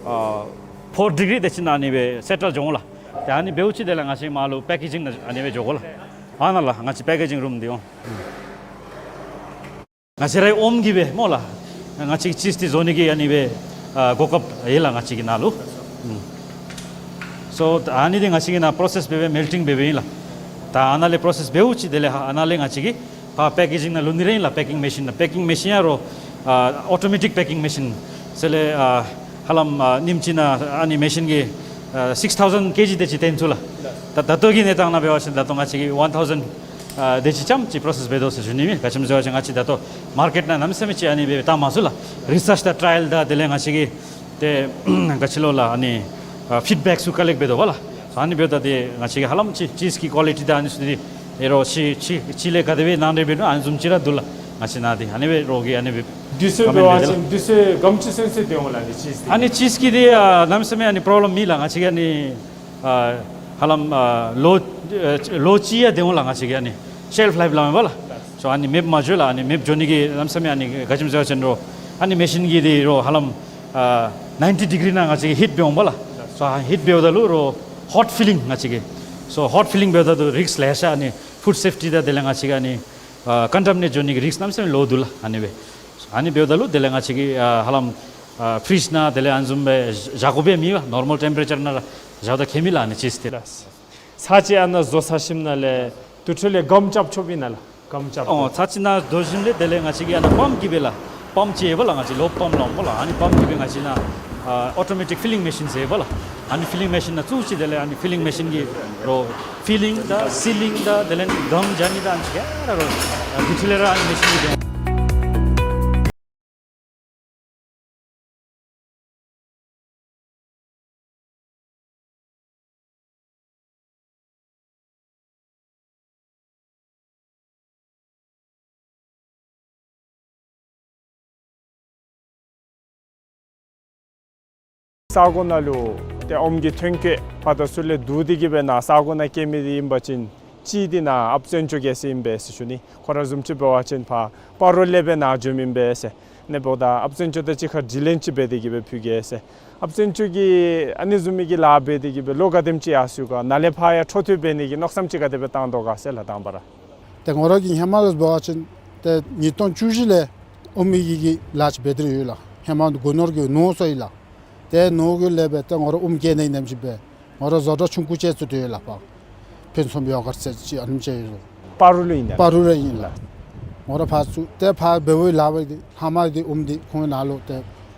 ཨ་ཕོར་ཌི་གི་རི་དེ་ཅིག་ནང་ཨ་ནི་སྦེ་སེ་ཊལ་འགྱོ་འོང་ལགས། ཏེ་ཨ་ནི་འབདཝ་ཅིག་དེ་ལས་ང་བཅས་མར་ལུ་པེ་ཀེ་ཇིང་ནང་ཨ་ནི་སྦེ་འགྱོ་དགོ་ལགས། ཨ་ནཱ་ལགས་ང་བཅས་པེ་ཀེ་ཇིང་རུམ་འདི་འོང་། ང་བཅས་རའི་ཨོམ་གྱིས་སྦེ་སྨོ་ལགས། ང་བཅས་ཀྱིས་ཅིསི་འདི་བཟོ་ནི་གི་ཨ་ནི་སྦེ་ཨ་གོ་སྐབས་ཡོད་ལགས་ང་བཅས་ཀྱི་ནང་ལུ། ཨུམ། སོ་ད་ཨ་ནི་འདི་ང་བཅས་ཀྱིས་ནཱ་པྲོ་སེསི་འབད་སྦེ་མེལ་ཊིང་འབད་སྦེ་ཨིན་ལགས། ད་ཨ་ནཱ་ལས་པྲོ་སེསི་འབདཝ་ཅིག་དེ་ལས་ཨ་ནཱ་ལས་ང་བཅས་ཀྱིས་ཕར་པེ་ཀེ་ཇིང་ནང་བླུག་ནི་ར་ཨིན་ལགས། པེ་ཀིང་མེ་ཤིན་ནང་། པེ་ཀིང་མེ་ཤིན་ཡང་རོགས་ཨ་ཨོ་ཊོ་མེ་ཊིཀ་པེ་ཀིང་མེ་ཤིན་ཟེར་ལས་ཨ་ཧ་ལམ་ཨ་ཉིནམ་གཅིག་ནང་ཨ་ནི་མེ་ཤིན་གྱིས་ཨ་སིགསི་ཐའུ་ཟེན་ཀེ་ཇི་དེ་ཅིག་བཏོན་ཚུགས་ལགས། ད་ད་ལྟོ་གི་གནས་སྟངས་ནང་འབད་བ་ཅིན་ད་ལྟོ་ང་བཅས་ཀྱིས་ཝན་ཐའུ་ཟེན་ཨ་དེ་ཅིག་ཙམ་ཅིག་པྲོ་སེསི་འབད་དོ་ཟེར་ཞུ་ནི་མས། ག་ཅི་སྨོ་ཟེར་བ་ཅིན་ང་བཅས་ད་ལྟོ་མར་ཀེཊ་ནང་གནམ་མེད་ས་མེད་ཅིག་ཨ་ནི་སྦེ་བཏང་མ་ཚུགས་ལགས། རི་སརཆ་དང་ཊ་རའི་ཡལ་དང་དེ་ལས་ང་བཅས་ཀྱིས་ཏེ་ག་ཅི་ལོ་ལགས་ཨ་ནི་ཨ་ཕིཌ་བེཀ་ཚུ་ཀ་ལེཀཊ་འབད་དོ་བ་ལགས། ཨ་ནི་འབདཝ་ད་ཏེ་ང་བཅས་ཀྱིས་ཧ་ལམ་ཅིག་ཅིསི་གི་ཀོ་ལི་ཊི་དང་ཨ་ནི་ཚུ་འདི་ཨེ་རོགས་ཅིག་ཅིག་ཅིག་ལས་ག་དེ་སྦེ་ནང་འདྲེན་འབད་ནུག་ཨ་ནི་བཟུམ་ཅིག་ར་འདུག་ལགས། ང་བཅས་ནཱ་འདི་ཨ་ནི་སྦེ་རོགས་ཀྱིས་ཨ་ནི་སྦེ་དུས་ཚོད་འབད་བ་ཅིན་དུས་ཚོད་ག་དེམ་ཅིག་ཚུན་ཚོད་སྡོད་འོང་ལགས་ཨ་ནི་ཅིསི་འདི། ཨ་ནི་ཅིསི་གི་འདི་ཨ་གནམ་མེད་ས་མེད་ཨ་ནི་པྲོབ་ལེམ་མེད་ལགས། ང་བཅས་ཀྱིས་ཨ་ནི་ཨ་ཧ་ལམ་ཨ་ལོ་ཨ་ལོ་གཅིག་ཡང་སྡོད་འོང་ལགས། ང་བཅས་ཀྱིས་ཨ་ནི་ཤེལཕ་ལའིཕ་སླབ་མས་པ་ལགས། སོ་ཨ་ནི་མེདཔ་མ་འགྱོ་ལགས། ཨ་ནི་མེདཔ་འགྱོ་ནི་གི་གནམ་མེད་ས་མེད་ཨ་ནི་ག་ཅི་སྨོ་ཟེར་བ་ཅིན་རོགས་ཨ་ནི་མེ་ཤིན་གྱིས་འདི་རོགས་ཧ་ལམ་ཨ་ནའིན་ཊི་ཌི་གི་རི་ནང་ང་བཅས་ཀྱིས་ཧིཊ་འབད་འོང་པ་ལགས། སོ་ཧིཊ་འབདཝ་ད་ལུ་རོགས་ཧོཊ་ཕི་ལིང་ང་བཅས་ཀྱིས། སོ་ཧོཊ་ཕི་ལིང་འབདཝ་ད་ལུ་རིསཀ་ལེ་ཤ་ཨ་ནི་ཕུཌ་སེཕ་ཊི་དང་དེ་ལས་ང་བཅས་ཀྱིས་ཨ་ནི་ཨ་ཀོན་ཊ་མི་ནེཊ་འགྱོ་ནི་གི་རིསཀ་གནམ་མེད་ས་མེད་ལོ་འདུག་ལགས། ཨ་ནི་སྦེ་ཨ་ནི་འབདཝ་ད་ལུ་དེ་ལས་ང་བཅས་ཀྱིས་ཨ་ཧ་ལམ་ཨ་ཕི་རིཇ་ནང་དེ་ལས་ཨ་ནི་བཟུམ་སྦེ་བཞག་དགོཔ་ཡང་མེད་པ། ནོར་མལ་ཊེམ་པ་རེ་ཅར་ནང་ར་བཞག་ད་ཁྱད་མེད་ལགས་ཨ་ནི་ཅིསི་འདི། ཚར་ཅིག་ཨ་ནཱ་བཟོ་ཚར་ཞིནམ་ལས་དེ་འཕྲོ་ལས་སྒམ་རྐྱབ་ཆོགཔ་ཨིན་ན་ལགས། སྒམ་རྐྱབ། ཨོ་ཚར་ཅིག་ནཱ་བཟོ་ཞིནམ་ལས་དེ་ལས་ང་བཅས་ཀྱིས་ཨ་ནཱ་པམཔ་གིས་སྦེ་ལགས། པམཔ་ཅིག་ཡོད་པ་ལགས། ང་བཅས་ལོ་པམཔ་སླབ་འོང་པ་ལགས། ཨ་ནི་པམཔ་གིས་སྦེ་ང་བཅས་ནཱ་ཨ་ཨོ་ཊོ་མེ་ཊིཀ་ཕི་ལིང་མེ་ཤིན་ཟེར་ཡོད་པ་ལགས། ཨ་ནི་ཕི་ལིང་མེ་ཤིན་ནང་བཙུགས་ཅི། དེ་ལས་ཨ་ནི་ཕི་ལིང་མེ་ཤིན་གྱིས་རོགས་ཕི་ལིང་དང་སི་ལིང་དང་དེ་ལས་གམ་རྐྱབ་ནི་དང་ཨ་ནི་ཚུ་ག་ར་རོགས་ཨ་དེ་འཕྲོ་ལས་ར་ཨ་ནི་མེ་ཤིན་གྱིས་སྦེ་འོང་། ས་གོ་ནང་ལུ་ཏེ་ཨོམ་གྱི་ཐོན་སྐྱེད་ཕར་དང་ཚུར་ལས་བསྡུ་སྟེ་གི་སྦེ་ནཱ་ས་གོ་ནང་སྐྱེལ་མི་འདི་ཨིན་པ་ཅིན་གཅིག་འདི་ནཱ་ཨཔ་བཙན་སྐྱོགས་རྒྱལ་མཚན་ཨིན་པས་ཟེར་ཞུ་ནི། ཁོ་ར་བཟུམ་ཅིག་འབད་བ་ཅིན་ཕར་སྤ་རོ་ལས་སྦེ་ནཱ་འབྱོནམ་ཨིན་པས་ཟེར། ཨ་ནི་འབདཝ་ད་ཨཔ་བཙན་སྐྱོགས་དང་གཅིག་ཁར་དྲི་ལན་ཅིག་འབད་དེ་གི་སྦེ་ཕུལ་གེ་ཟེར། ཨཔ་བཙན་སྐྱོགས་ཀྱིས་ཨ་ནི་བཟུམ་མའི་གི་ལཱ་འབད་དེ་གི་སྦེ་ལོ་ག་དེམ་ཅིག་ཡར་སོ་ཡི་ག། ནཱ་ལས་ཕར་ཡང་འཕྲོ་མཐུད་འབད་ནི་གི་མནོ་བསམ་ཅིག་ག་དེ་སྦེ་བཏང་དོ་ག་ཟེར་ལགས་དང་པ་ར། ཏེ་ང་ར་གིས་ཧེ་མ་ལས་འབད་བ་ཅིན་ཏེ་ཉིས་སྟོང་བཅུ་བཞི་ལས་ཨོམ་གྱི་གི་ལཱ་ཅིག་འབད་དེ་ར་ཡོད་ལགས། ཧེ་མ་སྒོ་ནོར་གྱི་ནོར་སོ་ཡི་ལགས། ཏེ་ནོར་གྱི་ལས་འབད་ཏེ་ང་ར་ཨོམ་སྐྱེལ་ནི་ནེམ་ཅིག་འབད། ང་ར་བཟོ་གྲྭ་ཆུང་ཀུ་ཅིག་བཙུགས་ཏེ་ཡོད་ལགས། ཕར་ཕུན་སུམ་ཡོ་གརཊ་ཟེར་ཅིག་ཨ་ནེམ་ཅིག་ཡོད་ལགས། སྤ་རོ་ལུ་ཨིན་ན། སྤ་རོ་ལུ་ཨིན་ལགས། ང་ར་ཕར་བཙུགས་ཏེ་ཕར་འབད་བའི་ལཱ་འབད་དེ་ལྷག་མ་འདི་ཨོམ་འདི་ཁོང་ནཱ་ལུ་ཏེ་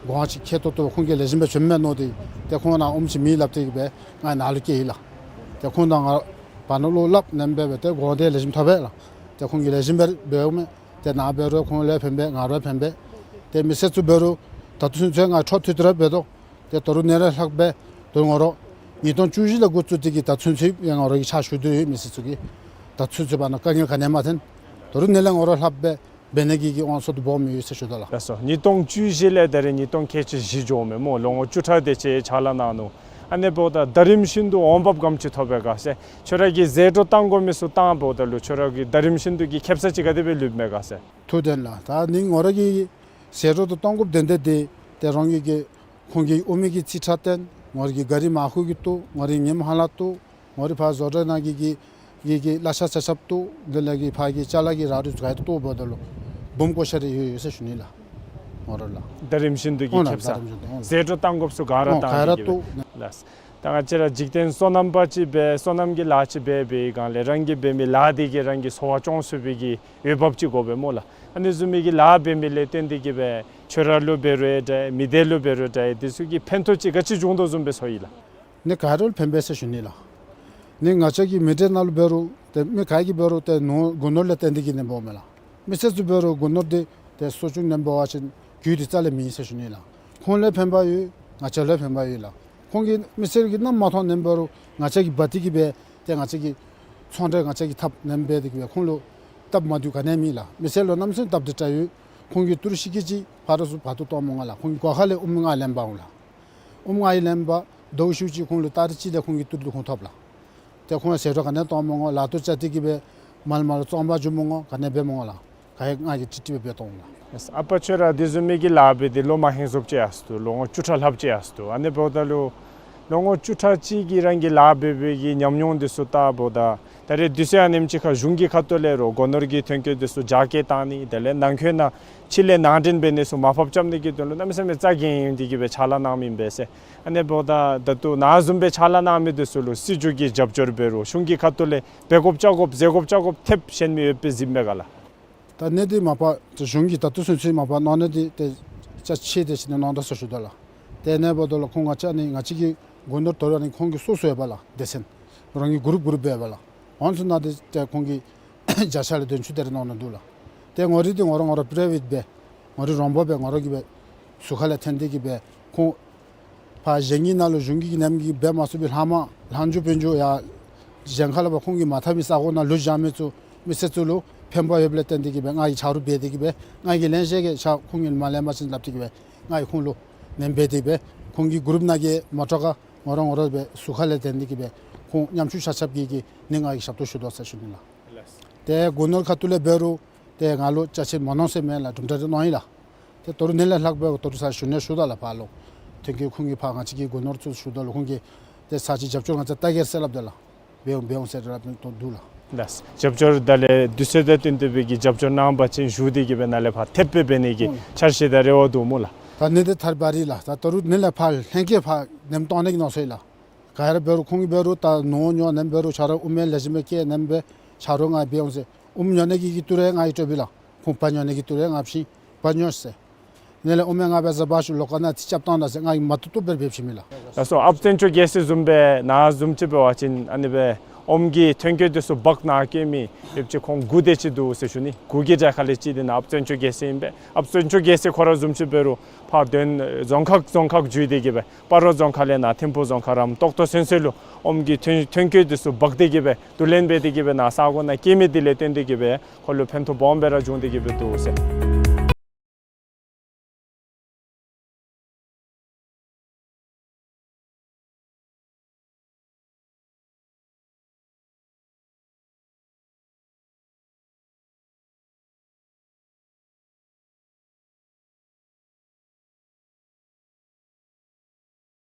གོང་ཅིག་ཁེ་ཏོག་ཏོ་ཁོང་གིས་ལེགས་ཤོམ་སྦེ་བྱིནམ་མས་མནོ་སྟེ་ཏེ་ཁོང་ནཱ་ཨོམ་ཅིག་མེད་སླབ་སྟེ་གི་སྦེ་ང་ནཱ་ལུ་བསྐྱལ་ཡི་ལགས། ཏེ་ཁོང་དང་ང་བར་ན་བློ་སླབ་ནེམ་སྦེ་འབད་ཏེ་གོང་འདི་ལེགས་ཤོམ་ཐོབ་པས་ལགས། ཏེ་ཁོང་གིས་ལེགས་ཤོམ་སྦེ་འབདཝ་མས། ཏེ་ནཱ་འབད་རུང་ཁོང་ལུ་ཕན་པས། ང་ར་ཕན་པས། ཏེ་མི་སེར་ཚུ་འབད་རུང་ད་ལྟོ་ཚུན་ཚོད་ང་འཕྲོ་མཐུད་དེ་ར་འབད་དོ། ཏེ་ད་རུང་ཨ་ནི་ལས་ལྷག་སྦེ་ད་རུང་ང་ར་ཉིས་སྟོང་བཅུ་བཞི་ལས་འགོ་བཙུགས་ཏེ་གི་ད་ལྟོ་ཚུན་ཚོད་ཡང་ང་ར་གིས་ཕྱག་ཞུ་དོ་ཡོད། མི་སེར་ཚུ་གི་ད་ལྟོ་ཚུན་ཚོད་བར་ན་དཀའ་ངལ་ག་ནི་ཡང་མ་ཐོན། ད་རུང་ཨ་ནི་ལས་ང་ར་ལྷག་སྦེ་འབད་ནི་གི་གི་དབང་ཚད་དུ་སྦོམ་ཡོད་ཟེར་ཞུ་དོ་ལགས། ལགས་སོ། ཉིས་སྟོང་བཅུ་བཞི་ལས་ད་རེས་ཉིས་སྟོང་ཁལ་གཅིག་བཞི་འགྱོཝ་མས་སྨོ། ལོ་ངོ་བཅུ་ཕྲག་དེ་ཅིག་ཕྱག་ལཱ་གནང་ནུག། ཨ་ནི་འབདཝ་ད་ད་རིམ་བཞིན་དུ་འོང་འབབ་ག་དེམ་ཅིག་ཐོབ་པས་ག་ཟེར། ཁྱོད་ར་གིས་ཟད་འགྲོ་བཏང་དགོ་མི་ཚུ་བཏང་འབདཝ་ད་ལུ་ཁྱོད་ར་གི་ད་རིམ་བཞིན་དུ་གི་ཁེབ་ས་ཅིག་ག་དེ་སྦེ་ལུསཔ་མས་ག་ཟེར། ཐུགས་བདེན་ལགས། ད་ནི་ང་ར་གིས་ཟད་འགྲོ་དང་གཏང་དགོཔ་དོན་དག་འདི་ཏེ་རང་གི་གི་ཁོང་གི་ཨོ་མི་གི་རྩིས་ཁྲ་བཏོན། ང་ར་གི་ག་རི་མར་ཁུ་གི་བཏོག། ང་ར་གི་ཉིམ་ཧ་ལ་བཏོག། ང་ར་ཕར་བཟོ་གྲྭ་ནང་གི་གི་གི་གི་གླ་ཆ་ཆ་ཁྱབ་བཏོག། དེ་ལས་གི་ཕར་གི་ཅ་ལ་གི་ར་རུ་ག་ཡི་བཏོག་འབདཝ་ད་ལུ་སྦོམ་བཀོ་བཞག་རེ་ཡོད་ཡོད་ཟེར་ཞུ་ནི་ལགས། ང་ར་ལགས། ད་རིམ་བཞིན་དུ་གི་ཨོ་ལགས། ཁེབ་ས། ད་རིམ་བཞིན་དུ་ཨོ་ལགས། ཟད་འགྲོ་བཏང་དགོཔ་ཚུ་ག་ར་ཨོ་བཏང་ག་ར་སྟེ་གི་བཏོག། ལགས། ད་ང་བཅས་ར་འཇིག་རྟེན་སོ་ནམ་པ་ཅིག་འབད་སོ་ནམ་གྱི་ལཱ་ཅིག་འབད་བའི་སྒང་ལས་རང་གིས་འབད་མི་ལཱ་འདི་གིས་རང་གི་འཚོ་བ་སྐྱོང་ཚུགས་པའི་གི་འོས་འབབ་ཅིག་དགོ་པས་སྨོ་ལགས། ཨ་ནི་བཟུམ་མའི་གི་ལཱ་འབད་མི་ལས་བརྟེན་ཏེ་གི་སྦེ་ཁྱོད་ར་ལུ་འབད་རུང་འདྲ་མི་སྡེ་ལུ་འབད་རུང་འདྲ་འདི་ཚུ་གིས་ཕན་ཐོགས་ཅིག་ག་ཅི་བྱུང་དོ་བཟུམ་སྦེ་ཚོར་ཡི་ལགས། ནི་ག་ར་ལུ་ཕན་པས་ཟེར་ཞུ་ནི་ལགས། ནི་ང་བཅས་ཀྱི་མི་སྡེ་ནང་ལུ་འབད་རུང་ཏེ་མི་ག་གིས་འབད་རུང་ཏེ་ནོར་སྒོ་ནོར་ལས་བརྟེན་ཏེ་གི་ནི་འབདཝ་མས་ལགས། མི་སེར་ཚུ་འབད་རུང་སྒོ་ནོར་འདི་ཏེ་གསོ་སྐྱོང་ནེམ་འབད་བ་ཅིན་རྒྱུ་འདི་རྩ་ལས་མེད་ཟེར་ཞུ་ནི་ལགས། ཁོང་ལུ་ཕན་པ་ཡོད། ང་བཅས་ལུ་ཕན་པ་ཡོད་ལགས། ཁོང་གིས་མི་སེར་གྱིས་གནམ་མ་མཐོང་ནེམ་འབད་རུང་ང་བཅས་ཀྱིས་འབག་སྟེ་གི་སྦེ་ཏེ་ང་བཅས་ཀྱི་ཚོང་འབྲེལ་ང་བཅས་ཀྱིས་འཐབ་ནེམ་འབད་དེ་གི་སྦེ་ཁོང་ལུ་སྟབས་མ་བདེཝ་ག་ནི་ཡང་མེད་ལགས། མི་སེར་ལུ་གནམ་མེད་ས་མེད་སྟབས་བདེ་དྲགས་ཡོད། ཁོང་གིས་ཏི་རུ་ཤིང་ཀི་ཅིག་ཕར་དང་ཚུར་བར་སྟོང་གཏང་མི་འོང་ལགས། ཁོང་གིས་སྒོ་ཁ་ལས་ཨོམ་ལྔ་ལེན་པར་འོང་ལགས། ཨོམ་ལྔ་ཡི་ལེན་པར་ཟླཝ་ཤུལ་ཅིག་ཁོང་ལུ་ཏ་རིག་གཅིག་ལས་ཁོང་གི་ཏི་རུ་ཁོང་ཐོབ་ལགས། ཏེ་ཁོང་ཟད་འགྲོ་ག་ནི་ཡང་གཏང་མི་འོང་། ལཱ་ཐོག་བཅའ་སྟེ་གི་སྦེ་མལ་མལ་ལུ་བཙོང་པར་འགྱོ་མི་འོང་། ག་ནི་འབད་མི་འོང་ལགས། ག་ཡང་ང་གིས་ཀྲིག་ཀྲི་སྦེ་འབད་དོ་འོང་ལགས། ཨ་པ་ཁྱོད་ར་དེ་བཟུམ་མའི་གི་ལཱ་འབད་དེ་ལོ་མ་ཧེང་སོངཔ་ཅིག་ཡར་སོ་དོ། ལོ་ངོ་བཅུ་ཕྲག་ལྷགཔ་ཅིག་ཡར་སོ་དོ། ཨ་ནི་འབདཝ་ད་ལུ་ལོ་ངོ་བཅུ་ཕྲག་གཅིག་གི་རང་གི་ལཱ་འབད་བའི་གི་ཉམས་མྱོང་འདི་ཚུ་བལྟཝ་ད་ད་རེས་དུས་ཚོད་ཨ་ནེམ་ཅིག་ཁར་གཞུང་གི་ཁ་ཐུག་ལས་རོགས་སྒོ་ནོར་གྱི་ཐོན་སྐྱེད་འདི་ཚུ་རྒྱ་སྐྱེད་བཏང་ནི་དེ་ལས་ནང་འཁོད་ནང་ཕྱི་ལས་ནང་འདྲེན་འབད་ནི་ཚུ་མར་ཕབ་རྐྱབ་ནི་གི་དོན་ལུ་གནམ་མེད་ས་མེད་རྩ་འགེངས་ཏེ་གི་སྦེ་ཕྱག་ལཱ་གནངམ་ཨིན་པས་ཟེར། ཨ་ནི་འབདཝ་ད་ད་ལྟོ་ནཱ་བཟུམ་སྦེ་ཕྱག་ལཱ་གནང་མི་འདི་ཚུ་ལུ་སྲིད་བྱུས་ཀྱི་རྒྱབ་སྐྱོར་འབད་རུང་གཞུང་གི་ཁ་ཐུག་ལས་འབད་དགོཔ་རྐྱབ་དགོཔ་ཟེར་དགོཔ་རྐྱབ་དགོཔ་ཐེབས་གཞན་མི་ཡོདཔ་སྦེ་གཟིགསཔ་མས་ག་ལགས། ད་ཨ་ནི་འདི་མ་པ་ཏེ་གཞུང་གིས་ད་ལྟོ་ཚུན་ཚོད་མ་པ་གནང་ནི་འདི་ཏེ་ཅ་ཆས་དེ་ཅིག་ནི་གནང་དོ་ཟེར་ཞུ་དོ་ལགས། ཏེ་ཨ་ནི་འབདཝ་ད་ལུ་ཁོང་ང་བཅས་ནི་ང་བཅས་ཀྱི་སྒོ་ནོར་དོ་རུང་ནི་ཁོང་གིས་སོ་སོ་ཡོད་པ་ལགས། སྡེ་ཚན་རང་གི་གུ་རུབ་གུ་རུབ་སྦེ་ཡོད་པ་ལགས། ཨོན་ཚུ་ནང་འདི་ཏེ་ཁོང་གིས་བརྒྱ་ཆ་ལས་བདུན་ཅུ་དེ་རེ་གནང་ནི་འདུག་ལགས། ཏེ་ངོ་རིས་འདི་ང་ར་ང་ར་པ་རའི་ཝེཊ་སྦེ་ངོ་རིས་རོང་འབོར་སྦེ་ང་ར་གིས་སྦེ་ཟུར་ཁ་ལས་འཐེན་ཏེ་གི་སྦེ་ཁོང་ཕར་གཞན་གྱི་ནང་ལུ་གཞུང་གི་ནེམ་གི་འབད་མ་ཚུགས་པའི་ལྷག་མ་ལྷག་འགྱོ་འབད་འགྱོ་ཡར་གཞན་ཁ་ལས་ཕར་ཁོང་གིས་མ་འཐབ་མི་ས་གོ་ནང་ལུ་བཞག་མི་ཚུ་མི་སེར་ཚུ་ལུ་ཕན་པ་ཡོདཔ་ལས་བརྟེན་ཏེ་གི་སྦེ་ང་གིས་ཆ་རོགས་འབད་དེ་གི་སྦེ་ང་གིས་ལེན་ཤེས་གི་ཆ་ཁོང་གིས་མ་ལེན་པ་ཅིན་སླབ་སྟེ་གི་སྦེ་ང་གིས་ཁོང་ལུ་ནེམ་འབད་དེ་སྦེ་ཁོང་གི་གུ་རུབ་ནང་གི་མོ་ཊ་ཁར་ང་ར་ང་ར་སྦེ་ཟུར་ཁ་ལས་འཐེན་ཏེ་གི་སྦེ་ཁོང་ཉམ་ཆུང་ཆ་ཁྱབ་ཀྱི་གི་ནི་ང་གིས་ཞབས་ཏོག་ཞུ་དོ་ཟེར་ཞུ་ནི་ལགས། ཏེ་སྒོ་ནོར་ཁ་ཐུག་ལས་འབད་རུང་ཏེ་ང་ལུ་ཅ་ཆས་མ་གནང་ཟེར་མེན་ལགས། གྲུབ་འབྲས་རེ་གནང་ཡི་ལགས། ཏེ་ད་རུང་ཨ་ནི་ལས་ལྷག་སྦེ་ད་རུང་ས་ཞུ་ནི་ཞུ་དོ་ལགས། ཕར་ལུ་ཐོན་སྐྱེད་ཁོང་གིས་ཕར་ང་བཅས་ཀྱི་སྒོ་ནོར་ཚུ་ཞུ་དོ་ལགས། ཁོང་གིས་ཏེ་ས་ཅིག་རྒྱབ་སྐྱོར་ང་བཅས་བལྟ་གེ་ཟེར་སླབ་དོ་ལགས། འབད་འོང་འབད་འོང་ཟེར་སླབ་ནི་ད་འདུག་ལགས། ལགས། རྒྱབ་སྐྱོར་ད་ལས་དུས་ཚོད་དང་བསྟུན་ཏེ་སྦེ་གི་རྒྱབ་སྐྱོར་གནང་པ་ཅིན་ཞུ་སྟེ་གི་སྦེ་ནཱ་ལས་ཕར་ཐེབས་སྦེ་འབད་ནི་གི་ཨུམ་འཆར་གཞི་དང་རེ་བ་འདུག་སྨོ་ལགས། ད་ཨ་ནི་འདི་ཐད་རི་བ་རི་ལགས། ད་ད་རུང་ཨ་ནི་ལས་ཕར་ལྷན་སྐྱེས་ཕར་ནེམ་གཏང་ནི་གི་གནང་སོ་ཡི་ལགས། ག་ར་འབད་རུང་ཁོང་གིས་འབད་རུང་ད་ནོར་ཉོ་ནེམ་འབད་རུང་ཆ་རོགས་ཨོམ་ཡང་ལེགས་ཤོམ་སྦེ་སྐྱེལ་ནེམ་སྦེ་ཆ་རོགས་ང་འབད་འོང་ཟེར། ཨོམ་ཉོ་ནི་གི་གི་ཏི་རུ་ཡང་ང་གིས་སྤྲོད་པས་ལགས། ཁོང་བལ་ཉོ་ནི་གི་ཏི་རུ་ཡང་ང་བྱིན། བལ་ཉོ་ཟེར། ཨ་ནི་ལས་ཨོམ་ཡང་ང་འབད་ཟ་བ་ཤུལ་ལོགས་ཁར་ནང་ཏེ་རྐྱབ་བཏང་ད་ཟེར་ང་གིས་མ་བཏུབ་བཏུབ་སྦེ་འབད་བྱིན་མས་ལགས། ལགས་སོ། ཨཔ་བཙན་སྐྱོགས་རྒྱལ་མཚན་བཟུམ་སྦེ་ནཱ་བཟུམ་ཅིག་འབད་བ་ཅིན་ཨ་ནི་སྦེ་ཨོམ་གྱི་ཐོན་སྐྱེད་འདི་ཚུ་འབག་ནཱ་སྐྱེལ་མི་ཡོདཔ་ཅིག་ཁོང་དགུ་དེ་ཅིག་འདུག་ཟེར་ཞུ་ནི། དགུ་གི་གྲས་ཁ་ལས་གཅིག་འདི་ནཱ་ཨཔ་བཙན་སྐྱོགས་རྒྱལ་མཚན་ཨིན་པས། ཨཔ་བཙན་སྐྱོགས་རྒྱལ་མཚན་ཁོ་ར་བཟུམ་ཅིག་འབད་རུང་ཕར་དོན་རྫོང་ཁག་རྫོང་ཁག་བརྒྱུད་དེ་གི་སྦེ་སྤ་རོ་རྫོང་ཁག་ལས་ནཱ་ཐིམ་ཕུ་རྫོང་ཁག་རམ་ཏོག་ཏོ་ཚུན་ཚོད་ལུ་ཨོམ་གྱི་ཐོན་ཐོན་སྐྱེད་འདི་ཚུ་འབག་སྟེ་གི་སྦེ་བསྡུ་ལེན་འབད་དེ་གི་སྦེ་ནཱ་ས་གོ་ནང་སྐྱེལ་མི་འདི་ལས་བརྟེན་ཏེ་གི་སྦེ་ཁོ་ལུ་ཕན་ཐོགས་སྦོམ་སྦེ་ར་བྱུང་སྟེ་གི་སྦེ་འདུག་ཟེར།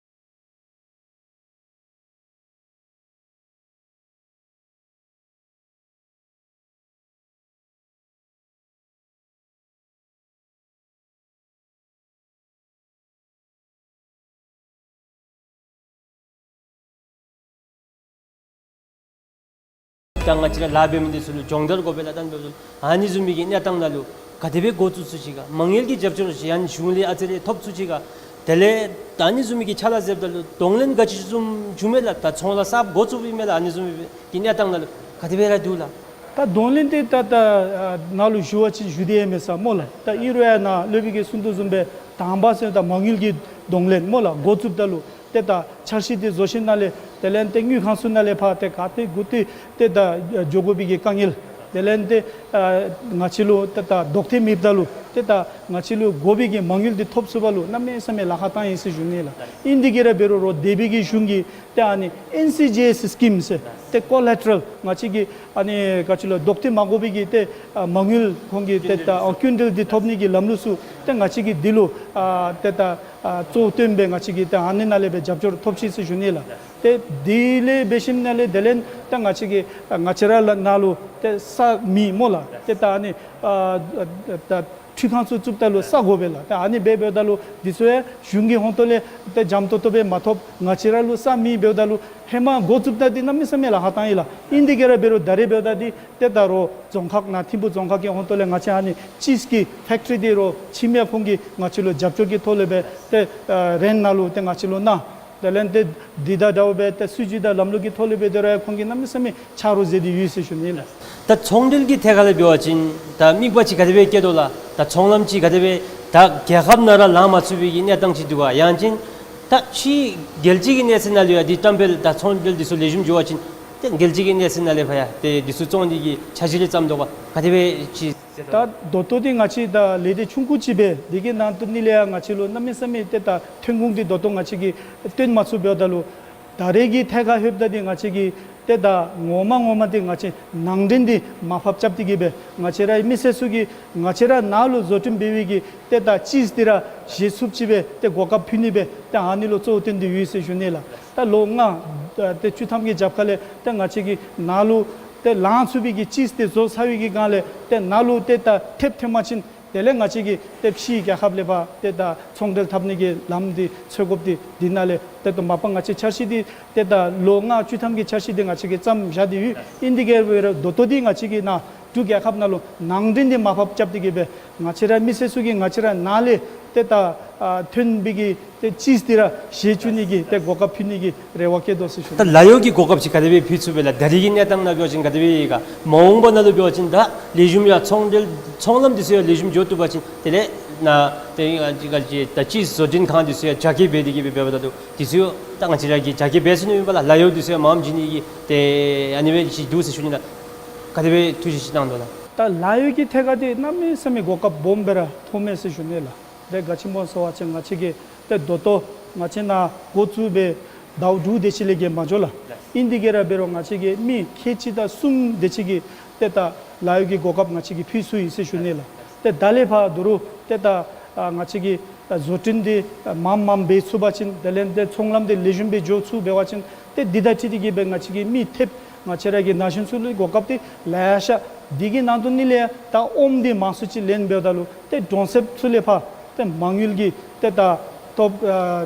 ད་ང་བཅས་ར་ལཱ་འབད་མི་འདི་ཚུ་ལུ་སྦྱོང་བརྡར་དགོ་པས་ལགས། ད་འབདཝ་ད་ཨ་ནི་བཟུམ་མའི་གི་གནས་སྟངས་ནང་ལུ་ག་དེ་སྦེ་འགོ་བཙུགས་ཚུགས་ཅི་ག། མ་དངུལ་གྱི་རྒྱབ་སྐྱོར་ཅིག་ཡང་གཞུང་ལས་ཨ་ཙི་རེ་ཐོབ་ཚུགས་ཅི་ག། དེ་ལས་ད་ཨ་ནི་བཟུམ་མའི་གི་ཕྱག་ལཱ་མཛདཔ་ད་ལུ་གདོང་ལེན་ག་ཅི་བཟུམ་བྱུང་མས་ལགས། ད་ཚོང་ལཱ་གསརཔ་འགོ་བཙུགསཔ་ཨིན་མས་ལགས། ཨ་ནི་བཟུམ་མའི་གི་གནས་སྟངས་ནང་ལུ་ག་དེ་སྦེ་ར་འདུག་ལགས། ད་གདོང་ལེན་འདི་ད་ད་ཨ་ནཱ་ལུ་ཞུ་བ་ཅིན་ཞུ་སྟེ་ཡང་མེད་ས་སྨོ་ལགས། ད་ཨིན་རུང་ཡང་ནཱ་སློབ་དཔོན་གྱིས་གསུང་དོ་བཟུམ་སྦེ་དང་པ་ཟེར་ད་མ་དངུལ་གྱི་གདོང་ལེན་སྨོ་ལགས། འགོ་བཙུགསཔ་ད་ལུ་ཏེ་ད་འཆར་གཞི་འདི་བཟོ་ཞིནམ་ལས་དེ་ལས་ཏེ་དངུལ་ཁང་ཚུ་ནང་ལས་ཕར་ཏེ་ག་ཏེ་དགོ་ཏེ་ཏེ་ད་འགྱོ་དགོ་པའི་གི་དཀའ་ངལ། དེ་ལས་ཏེ་ཨ་ང་བཅས་ལུ་ཏེ་ད་ལྡོག་ཐེབས་མེདཔ་ད་ལུ་ཏེ་ད་ང་བཅས་ལུ་དགོ་པའི་གི་མ་དངུལ་འདི་ཐོབ་ཚུགས་པ་ལུ་གནམ་མེད་ས་མེད་ལཱ་ཁག་བཏང་ཡི་ཟེར་ཞུ་ནི་ལགས། ཨིན་དེ་གིས་ར་འབད་རུང་རོགས་འདས་པའི་གི་གཞུང་གིས་ཏེ་ཨ་ནི་ཨེན་སི་ཇི་ཨེསི་སི་ཀིམ་ཟེར་ཏེ་ཀོ་ལེ་ཊ་རཱལ་ང་བཅས་ཀྱི་ཨ་ནི་ག་ཅི་ལོ་ལྡོག་ཐེབས་མ་དགོ་པའི་གི་ཏེ་ཨ་མ་དངུལ་ཁོང་གིས་ཏེ་ད་ཨ་ཀུན་འདེད་འདི་ཐོབ་ནི་གི་ལམ་ལུགས་ཚུ་ཏེ་ང་བཅས་ཀྱིས་འདི་ལུ་ཨ་ཏེ་ད་ཨ་གཙོ་བོ་བཏོན་སྦེ་ང་བཅས་ཀྱིས་ཏེ་ཨ་ནི་ནང་ལས་སྦེ་རྒྱབ་སྐྱོར་ཐོབ་ཅི་ཟེར་ཞུ་ནི་ལགས། ཏེ་དེ་ལས་འབད་ཞིནམ་ལས་དེ་ལས་ད་ང་བཅས་ཀྱིས་ཨ་ང་བཅས་ར་ལུ་ནཱ་ལུ་ཏེ་ས་མེད་སྨོ་ལགས། ཏེ་ད་ཨ་ནི་ཨ་ད་འཕྲུལ་ཁང་ཚུ་བཙུགསཔ་ད་ལུ་ས་དགོ་པས་ལགས། ཏེ་ཨ་ནི་འབད་འབདཝ་ད་ལུ་འདི་ཚུ་ཡང་གཞུང་གི་ཧོངས་ཏོ་ལས་ཏེ་འཇམ་ཏོག་ཏོ་སྦེ་མ་ཐོབ། ང་བཅས་ར་ལུ་ས་མེད་འབདཝ་ད་ལུ་ཧེ་མ་འགོ་བཙུགསཔ་ད་འདི་གནམ་མེད་ས་མེད་ལཱ་ཁག་བཏང་ཡི་ལགས། ཨིན་དེ་གིས་ར་འབད་རུང་ད་རེས་འབདཝ་ད་འདི་ཏེ་ད་རོགས་རྫོང་ཁག་ནཱ་ཐིམ་ཕུ་རྫོང་ཁག་གི་ཧོངས་ཏོ་ལས་ང་བཅས་ཨ་ནི་ཅིསི་གི་ཕེཀ་ཊི་རི་འདི་རོགས་ཁྱིམ་ཡང་ཁོང་གིས་ང་བཅས་ལུ་རྒྱབ་སྐྱོར་གྱི་ཐོག་ལས་སྦེ་ཏེ་ཨ་རེནཊ་ནང་ལུ་ཏེ་ང་བཅས་ལུ་གནང་། དེ་ལས་ཏེ་འདི་དང་འདྲཝ་སྦེ་ཏེ་སྲིད་བྱུས་དང་ལམ་ལུགས་ཀྱི་ཐོག་ལས་སྦེ་དེ་ར་ཡང་ཁོང་གིས་གནམ་མེད་ས་མེད་ཆ་རོགས་མཛད་དེ་ཡོད་ཟེར་ཞུ་ནི་ལགས། ད་ཚོང་འབྲེལ་གྱི་ཐད་ཁར་ལས་འབད་བ་ཅིན་ད་དམིགས་པ་ཅིག་ག་དེ་སྦེ་བསྐྱེད་དོ་ལགས། ད་ཚོང་ལམ་ཅིག་ག་དེ་སྦེ་ད་རྒྱལ་ཁབ་ནང་ར་ལང་མ་ཚུགས་པའི་གི་གནས་སྟངས་ཅིག་འདུག་ག། ཡང་ཅིན་ད་ཕྱི་རྒྱལ་སྤྱི་གི་གནས་ཚད་ནང་ལུ་ཡང་འདི་བཀྲམ་སྤེལ་དང་ཚོང་འབྲེལ་འདི་ཚུ་ལེགས་ཤོམ་འགྱོ་བ་ཅིན་ཏེ་རྒྱལ་སྤྱི་གི་གནས་ཚད་ནང་ལས་ཕར་ཡང་ཏེ་འདི་ཚུ་བཙོང་ནི་གི་འཆར་གཞི་རེ་བརྩམས་དོ་ག། ག་དེ་སྦེ་ཅིག་ད་ད་ལྟོ་འདི་ང་བཅས་ད་ལས་སྡེ་ཆུང་ཀུ་ཅིག་སྦེ་འདི་གི་ནང་དོན་ནི་ལས་ཡང་ང་བཅས་ལུ་གནམ་མེད་ས་མེད་ཏེ་ད་ཐོན་ཁུངས་འདི་ད་ལྟོ་ང་བཅས་ཀྱིས་བཏོན་མ་ཚུགས་འབདཝ་ད་ལུ་ད་རེས་ཀྱི་ཐད་ཁར་ལྷོདཔ་ད་འདི་ང་བཅས་ཀྱིས་ཏེ་ད་ངོ་མ་ངོ་མ་འདི་ང་བཅས་ནང་འདྲེན་འདི་མར་ཕབ་རྐྱབ་སྟེ་གི་སྦེ་ང་བཅས་རའི་མི་སེར་ཚུ་གིས་ང་བཅས་ར་ནཱ་ལུ་བཟོ་སྐྲུན་འབད་བའི་གི་ཏེ་ད་ཅིསི་འདི་ར་བཞེས་ཚུགསཔ་ཅིག་སྦེ་ཏེ་གོ་སྐབས་ཕུལ་ནི་སྦེ་ཏེ་ཨ་ནི་ལུ་གཙོ་བོ་བཏོན་ཏེ་ཡོད་ཟེར་ཞུ་ནི་ལགས། ད་ལོ་ལྔ་ཏེ་བཅུ་ཐམ་གྱི་རྒྱབ་ཁ་ལས་ཏེ་ང་བཅས་ཀྱིས་ནཱ་ལུ་ཏེ་ལང་ཚུགས་པའི་གི་ཅིསི་འདི་བཟོ་ཚར་བའི་གི་སྒང་ལས་ཏེ་ནཱ་ལུ་ཏེ་ད་ཐེབས་ཐོན་པ་ཅིན་དེ་ལས་ང་བཅས་ཀྱིས་ཏེ་ཕྱི་རྒྱལ་ཁབ་ལས་ཕར་ཏེ་ད་ཚོང་འབྲེལ་འཐབ་ནི་གི་ལམ་འདི་འཚོལ་དགོཔ་འདི་འདི་ནང་ལས་ཏེ་ད་མ་པ་ང་བཅས་འཆར་གཞི་འདི་ཏེ་ད་ལོ་ལྔ་བཅུ་ཐམ་གྱི་འཆར་གཞི་འདི་ང་བཅས་ཀྱིས་བརྩམས་བཞག་སྟེ་ཡོད། ཨིན་དེ་གིས་འབད་རུང་ད་ལྟོ་འདི་ང་བཅས་ཀྱིས་ནཱ་འབྲུག་རྒྱལ་ཁབ་ནང་ལུ་ནང་འདྲེན་འདི་མར་ཕབ་རྐྱབ་སྟེ་གི་སྦེ་ང་བཅས་ར་མི་སེར་ཚུ་གིས་ང་བཅས་ར་ནཱ་ལས་ཏེ་ད་ཨ་ཐོན་པའི་གི་ཏེ་ཅིསི་འདི་ར་བཞེས་བཅུག་ནི་གི་ཏེ་གོ་སྐབས་ཕུལ་ནི་གི་རེ་བ་བསྐྱེད་དོ་ཟེར་ཞུ། ད་ལཱ་གཡོག་གི་གོ་སྐབས་ཅིག་ག་དེ་སྦེ་ཕུལ་ཚུགས་པས་ལགས། ད་རེས་ཀྱི་གནས་སྟངས་ནང་འབད་བ་ཅིན་ག་དེ་སྦེ་ཡོད་ག། མ་འོངས་པ་ནང་ལུ་འབད་བ་ཅིན་ད་ལེགས་ཤོམ་ཡང་ཚོང་འབྲེལ་ཚོང་ལམ་འདི་ཚུ་ཡང་ལེགས་ཤོམ་འགྱོ་བཏུབ་པ་ཅིན་དེ་ལས་ནཱ་ཏེ་ཨ་ཅི་ག་ཅི་ད་ཅིསི་བཟོ་སྐྲུན་ཁང་འདི་ཚུ་ཡང་རྒྱ་སྐྱེད་འབད་དེ་གི་སྦེ་འབདཝ་ད་ལུ་འདི་ཚུ་ཡང་ད་ང་བཅས་ར་གིས་རྒྱ་སྐྱེད་འབད་ཚུགས་ནི་ཨིན་པས་ལགས། ལཱ་གཡོག་འདི་ཚུ་ཡང་མངམ་བྱིན་ནི་གི་ཏེ་ཨ་ནི་སྦེ་ཅིག་འདུག་ཟེར་ཞུ་ནི་ལགས། ག་དེ་སྦེ་ཐུགས་བཞེད་ཅིག་གནང་དོ་ལགས། ད་ལཱ་གཡོག་གི་ཐད་ཁར་འདི་གནམ་མེད་ས་མེད་གོ་སྐབས་སྦོམ་སྦེ་ར་ཐོབ་མས་ཟེར་ཞུ་ནི་ལགས། ཏེ་ག་ཅི་སྨོ་ཟེར་བ་ཅིན་ང་བཅས་ཀྱིས་ཏེ་ད་ལྟོ་ང་བཅས་ནཱ་འགོ་བཙུགས་སྦེ་ཟླཝ་དྲུག་དེ་ཅིག་ལས་བརྒལ་མ་འགྱོ་ལགས། ཨིན་དེ་གིས་ར་འབད་རུང་ང་བཅས་ཀྱིས་མི་ཁལ་གཅིག་དང་གསུམ་དེ་ཅིག་གི་ཏེ་ད་ལཱ་གཡོག་གི་གོ་སྐབས་ང་བཅས་ཀྱིས་ཕུལ་ཚུགས་ཡི་ཟེར་ཞུ་ནི་ལགས། ཏེ་ད་ལས་ཕར་ད་རུང་ཏེ་ད་ཨ་ང་བཅས་ཀྱིས་ད་བཟོ་སྐྲུན་འདི་ཨ་མངམ་མངམ་འབད་ཚུགས་པ་ཅིན་དེ་ལས་ཏེ་ཚོང་ལམ་འདི་ལེགས་ཤོམ་སྦེ་འགྱོ་ཚུགས་འབད་བ་ཅིན་ཏེ་འདི་དང་འཁྲིལ་ཏེ་གི་སྦེ་ང་བཅས་ཀྱིས་མི་ཐེབས་ང་བཅས་ར་གི་ན་གཞོན་ཚུ་ལུ་གོ་སྐབས་འདི་ལེ་ཤ། འདི་གི་ནང་དོན་ནི་ལས་ད་ཨོམ་འདི་མང་སུ་ཅིག་ལེན་འབདཝ་ད་ལུ་ཏེ་གྲོང་གསེབ་ཚུ་ལས་ཕར་ཏེ་མ་དངུལ་གྱི་ཏེ་ད་ཐོབ་ཨ་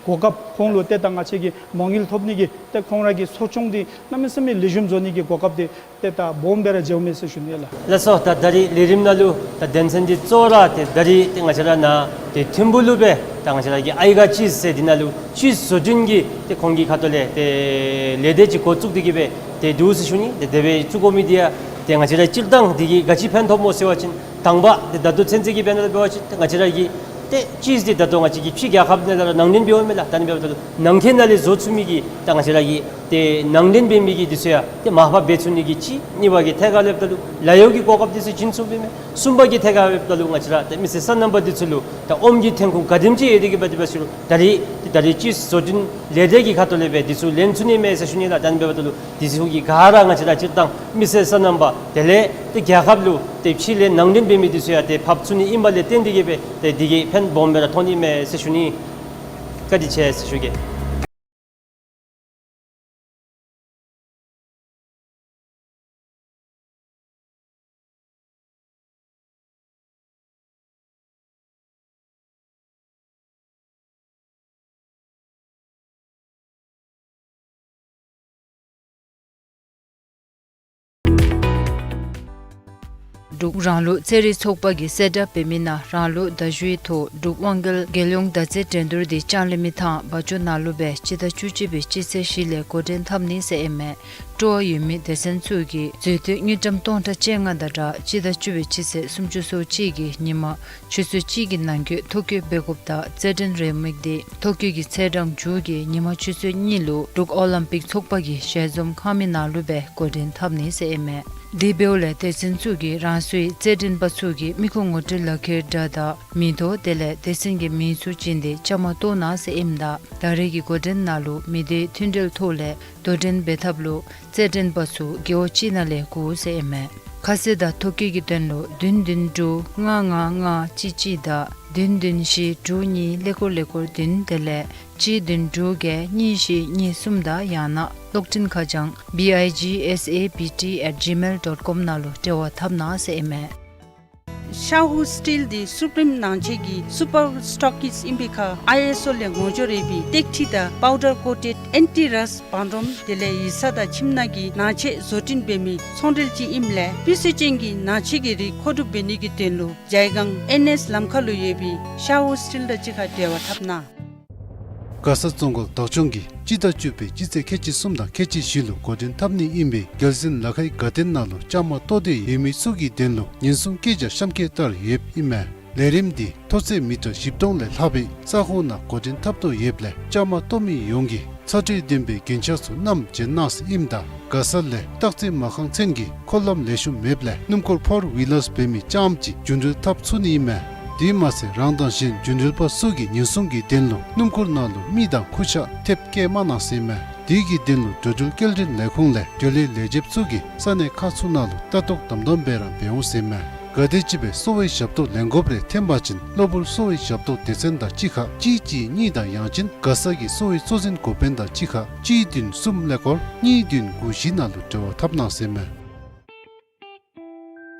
གོ་སྐབས་ཁོང་ལུ་ཏེ་ད་ང་བཅས་ཀྱིས་མ་དངུལ་ཐོབ་ནི་གི་ཏེ་ཁོང་ར་གི་གསོ་སྐྱོང་འདི་གནམ་མེད་ས་མེད་ལེགས་ཤོམ་བཟོ་ནི་གི་གོ་སྐབས་འདི་ཏེ་ད་སྦོམ་སྦེ་ར་འཇལཝ་མས་ཟེར་ཞུ་ནི་ལགས། ལགས་སོ། ད་ད་རིས་ལས་རིམ་ནང་ལུ་ད་དོན་ཚན་འདི་གཙོ་བོ་ར་ཏེ་ད་རིས་ཏེ་ང་བཅས་ར་ནཱ་ཏེ་ཐིམ་ཕུ་ལུ་སྦེ་ད་ང་བཅས་ར་གི་ཨའི་ག་ཅིསི་ཟེར་འདི་ནང་ལུ་ཅིསི་བཟོ་སྐྲུན་གྱི་ཏེ་ཁོང་གི་ཁ་ཐུག་ལས་ཏེ་ལས་སྡེ་ཅིག་འགོ་བཙུགས་ཏེ་གི་སྦེ་ཏེ་འདུག་ཟེར་ཞུ་ནི། ཏེ་དེ་སྦེ་བཙུགས་དགོ་མི་འདི་ཡང་ཏེ་ང་བཅས་ར་སྤྱིར་བཏང་འདི་གིས་ག་ཅི་ཕན་ཐོགས་སྨོ་ཟེར་བ་ཅིན་དང་པ་ཏེ་ད་ལྟོ་ཚུན་ཚོད་ཀྱི་དཔེར་ན་འབད་བ་ཅིན་ཏེ་ང་བཅས་ར་གི་ཏེ་ཅིསི་འདི་ད་ལྟོ་ང་བཅས་ཀྱིས་ཕྱི་རྒྱལ་ཁབ་ནང་ལས་ར་ནང་འདྲེན་འབདཝ་མས་ལགས། ད་ནི་འབདཝ་ད་ལུ་ནང་འཁོད་ནང་ལས་བཟོ་ཚུགས་མི་གི་ད་ང་བཅས་ར་གི་ཏེ་ནང་འདྲེན་འབད་མི་གི་འདི་ཚུ་ཡང་ཏེ་མར་ཕབ་འབད་ཚུགས་ནི་གི་གཅིག། གཉིས་པ་གི་ཐད་ཁར་ལྷོདཔ་ད་ལུ་ལཱ་གཡོག་གི་གོ་སྐབས་འདི་ཚུ་བྱིན་ཚུགས་པས་མས། གསུམ་པ་གི་ཐད་ཁར་ལྷོདཔ་ད་ལུ་ང་བཅས་ར་ཏེ་མི་སེར་སོ་ནམ་པ་འདི་ཚུ་ལུ་ད་ཨོམ་གྱི་ཐོན་ཁུངས་ག་དེམ་ཅིག་ཡོད་དེ་གི་སྦེ་འདི་སྦེ་ཞུ་རུང་ད་རིས་ཏེ་ད་རིས་ཅིསི་བཟོ་སྐྲུན་ལས་སྡེ་གི་ཁ་ཐུག་ལས་སྦེ་འདི་ཚུ་ལེན་ཚུགས་ནི་མས་ཟེར་ཞུ་ནི་ལགས། ད་ནི་འབདཝ་ད་ལུ་འདི་ཚུ་གི་ག་ར་ང་བཅས་ར་སྤྱིར་བཏང་མི་སེར་སོ་ནམ་པ་དེ་ལས་ཏེ་རྒྱལ་ཁབ་ལུ་ཏེ་ཕྱི་ལས་ནང་འདྲེན་འབད་མི་འདི་ཚུ་ཡང་ཏེ་ཕབ་ཚུགས་ནི་ཨིནམ་ལས་བརྟེན་ཏེ་གི་སྦེ་ཏེ་འདི་གིས་ཕན་སྦོམ་སྦེ་ར་ཐོགས་ནི་མས་ཟེར་ཞུ་ནི། བཀའ་དྲིན་ཆེ་ཟེར་ཞུ་གེ། འབྲུག་རང་ལུགས་རྩེད་རིགས་ཚོགས་པ་གིས་གསལ་བསྒྲགས་འབད་མི་ནང་རང་ལུགས་མདའ་གཞུའི་ཐོག་འབྲུག་དབང་རྒྱལ་རྒྱལ་ཡོངས་མདའ་རྩེད་འགྲན་བསྡུར་དེ་ལྕང་གླིང་མི་ཐང་བ་ཅོ་ནང་ལུ་སྦེ་སྤྱི་ཟླ་བཅུ་གཅིག་པའི་སྤྱི་ཚེས་བཞི་ལས་འགོ་འདྲེན་འཐབ་ནི་ཟེར་ཨིན་མས། སྤྲོ་བ་ཡོད་མི་སྡེ་ཚན་ཚུ་གིས་འཛུལ་དོན་དངུལ་ཀྲམ་སྟོང་ཕྲག་བཅོ་ལྔ་དང་སྦྲགས་སྤྱི་ཟླ་བཅུ་པའི་སྤྱི་ཚེས་སུམ་ཅུ་སོ་གཅིག་གི་ཉིན་མ་ཆུ་ཚོད་གཅིག་གི་ནང་འཁོད་ཐོ་བཀོད་འབད་དགོཔ་དང་རྩེད་འགྲན་རེའུ་མིག་དེ་ཐོ་བཀོད་ཀྱི་ཚེས་གྲངས་མཇུག་གི་ཉིན་མ་ཆུ་ཚོད་གཉིས་ལུ་འབྲུག་ཨོ་ལིམ་པིག་ཚོགས་པ་གི་ཞལ་འཛོམས་ཁང་མིག་ནང་ལུ་སྦེ་འགོ་འདྲེན་འཐབ་ནི་ཟེར་ཨིན་མས། དེ་འབདཝ་ལས་སྡེ་ཚན་ཚུ་གིས་རང་སོའི་རྩེད་འགྲན་པ་ཚུ་གི་མི་ཁུངས་ངོ་སྤྲོད་ལག་ཁྱེར་འདྲ་དང་མིང་ཐོ་དེ་ལས་སྡེ་ཚན་གྱི་མིང་ཚུ་བྱིན་ཏེ་བཅའ་མར་གཏོགས་གནང་ཟེར་ཨིནམ་ད་ད་རེས་ཀྱི་འགོ་འདྲེན་ནང་ལུ་མི་སྡེའི་མཐུན་འབྲེལ་ཐོག་ལས་དོ་འགྲན་འབད་ཐབས་ལུ་རྩེད་འགྲན་པ་ཚུ་རྒེད་འོག་གཅིག་ནང་ལས་དགོ་ཟེར་ཨིན་མས། ཁ་གསལ་དང་ཐོ་བཀོད་ཀྱི་དོན་ལུ་བདུན་བདུན་དྲུག་ལྔ་ལྔ་ལྔ་གཅིག་གཅིག་དང་བདུན་བདུན་བཞི་དྲུག་གཉིས་ཀླད་ཀོར་ཀླད་ཀོར་བདུན་དེ་ལས་གཅིག་བདུན་དྲུག་བརྒྱད་གཉིས་བཞི་གཉིས་གསུམ་དང་ཡང་ན་གློག་འཕྲིན་ཁ་བྱང་B I G S A B T at gmail dot com ནང་ལུ་འབྲེལ་བ་འཐབ་གནང་ཟེར་ཨིན་མས། ཤ་ཧུ་སི་ཊིལ་འདི་སུ་པི་རིམ་ནང་ཆས་ཀྱི་སུ་པར་སི་ཊོག་ཀིས་ཨིན་པའི་ཁར་ཨའི་ཨེསི་ཨོ་ལས་ངོ་སྦྱོར་ཡོད་པའི་ཏེག་ཁྲི་དང་པའུ་ཌར་ཀོ་ཊེཌ་ཨེན་ཊི་རསཊ་བང་རོམ་དེ་ལས་ཡིག་ཚང་དང་ཁྱིམ་ནང་གི་ནང་ཆས་བཟོ་སྐྲུན་འབད་མི་ཚོང་འབྲེལ་ཅིག་ཨིནམ་ལས་སྤུས་ཚད་ཅན་གྱི་ནང་ཆས་ཀྱི་རིགས་མཁོ་སྒྲུབ་འབད་ནི་གི་དོན་ལུ་ཇའི་སྒང་ཨེན་ཨེསི་ལམ་ཁ་ལུ་ཡོད་པའི་ཤ་ཧུ་སི་ཊིལ་དང་གཅིག་ཁར་འབྲེལ་བ་འཐབ་གནང་། མགར་ས་རྫོང་སྐོར་བདག་སྐྱོང་གིས་སྤྱི་ཟླ་བཅུ་པའི་སྤྱི་ཚེས་ཁལ་གཅིག་གསུམ་དང་ཁལ་གཅིག་བཞི་ལུ་འགོ་འདྲེན་འཐབ་ནི་ཨིན་པའི་རྒྱལ་གསེང་ལ་ཁའི་དགའ་སྟོན་ནང་ལུ་བཅའ་མར་གཏོགས་ཏེ་ཡོད་མི་ཚུ་གི་དོན་ལུ་ཉེན་སྲུང་སྐད་ཆ་གཤམ་འཁོད་ལྟར་ཡོདཔ་ཨིན་མས། ལས་རིམ་འདི་མཐོ་ཚད་མི་ཊར་བཞི་སྟོང་ལས་ལྷག་པའི་ས་ཁོངས་ནང་འགོ་འདྲེན་འཐབ་དོ་ཡོདཔ་ལས་བཅའ་མར་གཏོགས་མི་ཡོངས་ཀྱིས་ཚ་དྲོད་ལྡན་པའི་རྒྱན་ཆ་ཚུ་བསྣམས་བྱོན་གནང་ཟེར་ཨིནམ་ད་མགར་ས་ལས་སྟག་རྩེ་མ་རྐང་ཚུན་གྱི་འཁོར་ལམ་ལེགས་ཤོམ་མེདཔ་ལས་སྣུམ་འཁོར་ཕོར་ཝི་ལར་འབད་མི་རྐྱངམ་ཅིག་རྒྱུན་འགྲུལ་འཐབ་ཚུགས་ནི་ཨིན་མས། དེ་མ་ཚད་རང་དང་གཞན་རྒྱུན་འགྲུལ་པ་ཚུ་གི་ཉེན་སྲུང་གི་དོན་ལུ་སྣུམ་འཁོར་ནང་ལུ་མི་དང་ཁུར་ཆ་ཐེབས་བཀལ་མ་གནང་ཟེར་ཨིན་མས། དེ་གི་དོན་ལུ་འགྲོ་འགྲུལ་སྐྱེལ་འདྲེན་ལས་ཁུངས་ལས་འགྲོ་ལས་ལས་བྱེདཔ་ཚུ་གིས་ས་གནས་ཁག་ཚུ་ནང་ལུ་ལྟ་རྟོག་དམ་དམ་སྦེ་ར་འབད་འོང་ཟེར་ཨིན་མས། ག་དེམ་ཅིག་སྦེ་གསོ་བའི་ཞབས་ཏོག་ལེན་དགོཔ་རེ་ཐོན་པ་ཅིན་གློ་བུར་གསོ་བའི་ཞབས་ཏོག་སྡེ་ཚན་དང་གཅིག་ཁར་གཅིག་གཅིག་གཉིས་དང་ཡང་ཅིན་མགར་ས་གི་གསོ་བའི་གཙོ་འཛིན་འགོ་དཔོན་དང་གཅིག་ཁར་གཅིག་བདུན་གསུམ་ཀླད་ཀོར་གཉིས་བདུན་དགུ་བཞི་ནང་ལུ་འབྲེལ་བ་འཐབ་གནང་ཟེར་ཨིན་མས།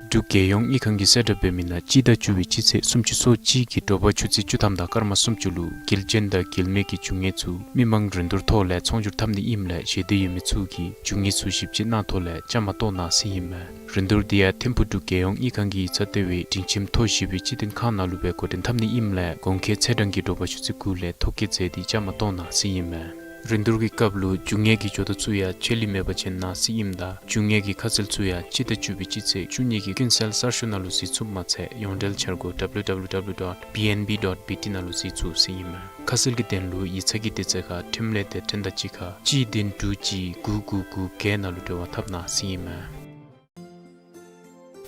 འབྲུག་རྒྱལ་ཡོངས་དངུལ་ཁང་གིས་གསལ་བསྒྲགས་འབད་མི་ནང་སྤྱི་ཟླ་བཅུ་པའི་སྤྱི་ཚེས་སུམ་ཅུ་སོ་གཅིག་གི་དྲོ་པ་ཆུ་ཚོད་བཅུ་ཐམ་དང་སྐར་མ་སུམ་ཅུ་ལུ་དགེ་ལྕིན་དང་དགེ་མེད་ཀྱི་རྒྱུ་དངོས་ཚུ་མི་མང་རིན་བསྡུར་ཐོག་ལས་ཚོང་སྒྱུར་འཐབ་ནི་ཨིནམ་ལས་ཞེ་འདོད་ཡོད་མི་ཚུ་གིས་རྒྱུ་དངོས་ཚུ་ཞིབ་དཔྱད་གནང་ཐོག་ལས་བཅའ་མར་གཏོགས་གནང་ཟེར་ཨིན་མས། རིན་བསྡུར་འདི་ཡང་ཐིམ་ཕུག་འབྲུག་རྒྱལ་ཡོངས་དངུལ་ཁང་གི་ཡིག་ཚང་ལྟེ་བའི་སྒྲིང་ཁྱིམ་ཐོག་བཞི་པའི་སྤྱི་དོན་ཁང་ནང་ལུ་སྦེ་འགོ་འདྲེན་འཐབ་ནི་ཨིནམ་ལས་གོང་འཁོད་ཚེས་གྲངས་ཀྱི་དྲོ་པ་ཆུ་ཚོད་དགུ་ལས་ཐོ་བཀོད་མཛད་དེ་བཅའ་མར་གཏོགས་གནང་ཟེར་ཨིན་མས། རིན་བསྡུར་གྱི་སྐབས་ལུ་རྒྱུ་དངོས་ཀྱི་འབྱོར་ཐོ་ཚུ་ཡང་ཆད་ལུས་མེད་པ་ཅིན་གནང་ཟེར་ཨིནམ་ད་རྒྱུ་དངོས་ཀྱི་ཁ་གསལ་ཚུ་ཡང་སྤྱི་ཟླ་བཅུ་པའི་སྤྱི་ཚེས་བཅུ་གཉིས་ཀྱི་ཀུན་གསལ་གསར་ཤོག་ནང་ལུ་གཟིགས་ཚུགསཔ་མ་ཚད་ཡོངས་འབྲེལ་འཆར་སྒོ་W W W dot B N B dot B T ནང་ལུ་གཟིགས་ཚུགས་ཟེར་ཨིན་མས། ཁ་གསལ་གྱི་དོན་ལུ་ཡིག་ཚང་གི་དུས་ཚོད་ཁར་འཕྲིན་ལས་སྡེ་ཚན་དང་གཅིག་ཁར་གཅིག་བདུན་དྲུག་གཅིག་དགུ་དགུ་དགུ་བརྒྱད་ནང་ལུ་འབྲེལ་བ་འཐབ་གནང་ཟེར་ཨིན་མས།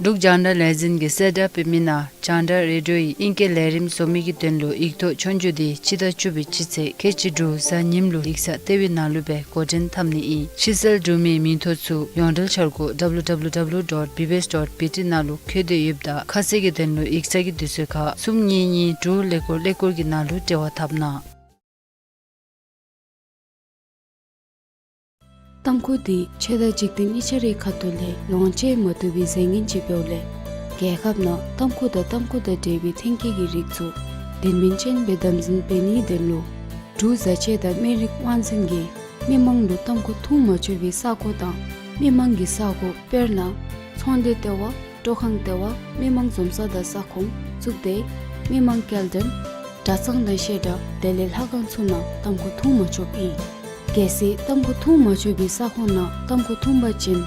འབྲུག་རྒྱང་བསྒྲགས་ལས་འཛིན་གྱིས་གསལ་བསྒྲགས་འབད་མི་ནང་རྒྱང་བསྒྲགས་རེ་ཌི་ཡོའི་ཨིང་སྐད་ལས་རིམ་བཟོ་མི་གི་དོན་ལུ་ཡིག་ཐོག་ཆོས་རྒྱུགས་འདི་སྤྱི་ཟླ་བཅུ་པའི་སྤྱི་ཚེས་ཁལ་གཅིག་དྲུག་གཟའ་ཉིམ་ལུ་ཡིག་ཚང་ལྟེ་བའི་ནང་ལུ་སྦེ་འགོ་འདྲེན་འཐབ་ནི་ཨིན། ཕྱིར་བསལ་འབྲུག་མིའི་མིང་ཐོ་ཚུ་ཡོངས་འབྲེལ་འཆར་སྒོ་W W W dot B B S dot B T ནང་ལུ་འཁོད་དེ་ཡོདཔ་ད་ཁ་གསལ་གྱི་དོན་ལུ་ཡིག་ཚང་གི་དུས་ཚོད་ཁར་གསུམ་གཉིས་གཉིས་དྲུག་ཀླད་ཀོར་ཀླད་ཀོར་གྱི་ནང་ལུ་འབྲེལ་བ་འཐབ་གནང་། ཏམ་ཁུ་འདི་ཆོས་དང་འཇིག་རྟེན་གཉིས་ཆ་རའི་ཁ་ཐུག་ལས་ལོངས་སྤྱོད་མ་བཏུབ་པའི་རྫས་ངན་ཅིག་འབདཝ་ལས་རྒྱལ་ཁབ་ནང་ཏམ་ཁུ་དང་ཏམ་ཁུ་དང་འབྲེལ་བའི་ཐོན་སྐྱེད་ཀྱི་རིགས་ཚུ་དོན་སྨིན་ཅན་སྦེ་དམ་འཛིན་འབད་ནིའི་དོན་ལུ་འབྲུག་བཟའ་ཆས་དང་སྨན་རིགས་དབང་འཛིན་གྱིས་མི་མང་ལུ་ཏམ་ཁུ་འཐུང་མ་ཆོག་པའི་ས་གོ་དང་མི་མང་གི་ས་གོ་དཔེར་ན་ཚོང་སྡེ་ལྟེ་བ། སྤྲོ་ཁང་ལྟེ་བ། མི་མང་འཛོམས་ས་དང་ས་ཁོངས། གཙུག་སྡེ། མི་མང་སྐྱེལ་འདྲེན། གྲྭ་ཚང་དང་བཤད་གྲྭ་དེ་ལས་ལྷ་ཁང་ཚུ་ནང་ཏམ་ཁུ་འཐུང་མ་ཆོགཔ་ཨིན། གལ་སྲིད་ཏམ་ཁུ་འཐུང་མ་ཆོག་པའི་ས་ཁོངས་ནང་ཏམ་ཁུ་འཐུང་པ་ཅིན་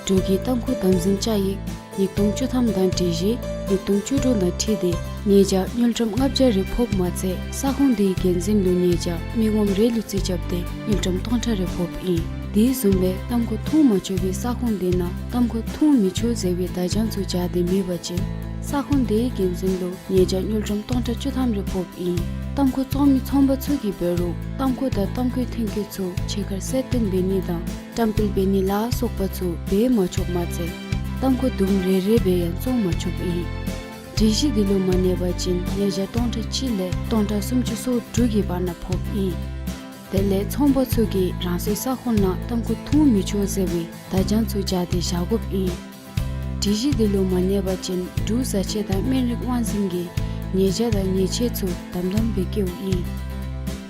འབྲུག་གི་ཏམ་ཁུ་དམ་འཛིན་བཅའ་ཡིག་ཉིས་སྟོང་བཅུ་ཐམ་དང་སྒྲིག་གཞི་ཉིས་སྟོང་བཅུ་དྲུག་དང་འཁྲིལ་ཏེ་ཉེས་བྱ་དངུལ་ཀྲམ་ལྔ་བརྒྱ་རེ་ཕོགཔ་མ་ཚད་ས་ཁོངས་དེའི་འགན་འཛིན་ལུ་ཉེས་བྱ་མི་ངོམ་རེ་ལུ་རྩིས་རྐྱབ་སྟེ་དངུལ་ཀྲམ་སྟོང་ཕྲག་རེ་ཕོགཔ་ཨིན། དེ་བཟུམ་སྦེ་ཏམ་ཁུ་འཐུང་མ་ཆོག་པའི་ས་ཁོངས་དེ་ནང་ཏམ་ཁུ་འཐུང་མི་ཆོག་ཟེར་བའི་བརྡ་བྱང་ཚུ་སྦྱར་ཏེ་མེད་པ་ཅིན་ས་ཁོངས་དེའི་འགན་འཛིན་ལུ་ཉེས་བྱ་དངུལ་ཀྲམ་སྟོང་ཕྲག་བཅུ་ཐམ་རེ་ཕོགཔ་ཨིན། ཏམ་ཁུ་བཙོང་མི་ཚོང་པ་ཚུ་གིས་འབད་རུང་ཏམ་ཁུ་དང་ཏམ་ཁུའི་ཐོན་སྐྱེད་ཚུ་ཕྱི་ཁར་གསལ་སྟོན་འབད་ནི་དང་བཀྲམ་སྤེལ་འབད་ནི་ལ་སོགས་པ་ཚུ་འབད་མ་ཆོགཔ་མ་ཚད་ཏམ་ཁུ་དུམ་རེ་རེ་སྦེ་ཡང་བཙོང་མ་ཆོགཔ་ཨིན། སྒྲིག་གཞི་འདི་ལུ་མ་གནས་པ་ཅིན་ཉེས་བྱ་སྟོང་ཕྲག་གཅིག་ལས་སྟོང་ཕྲག་སུམ་ཅུ་སོ་དྲུག་གི་བར་ན་ཕོགཔ་ཨིན། དེ་ལས་ཚོང་པ་ཚུ་གིས་རང་སོའི་ས་ཁོངས་ནང་ཏམ་ཁུ་འཐུང་མི་ཆོག་ཟེར་བའི་བརྡ་བྱང་ཚུ་སྦྱར་ཏེ་བཞག་དགོཔ་ཨིན། སྒྲིག་གཞི་འདི་ལུ་མ་གནས་པ་ཅིན་འབྲུག་བཟའ་ཆས་དང་སྨན་རིགས་དབང་འཛིན་གྱིས་ཉེས་བྱ་དང་ཉེས་ཆད་ཚུ་དམ་དམ་སྦེ་བཀལཝ་ཨིན།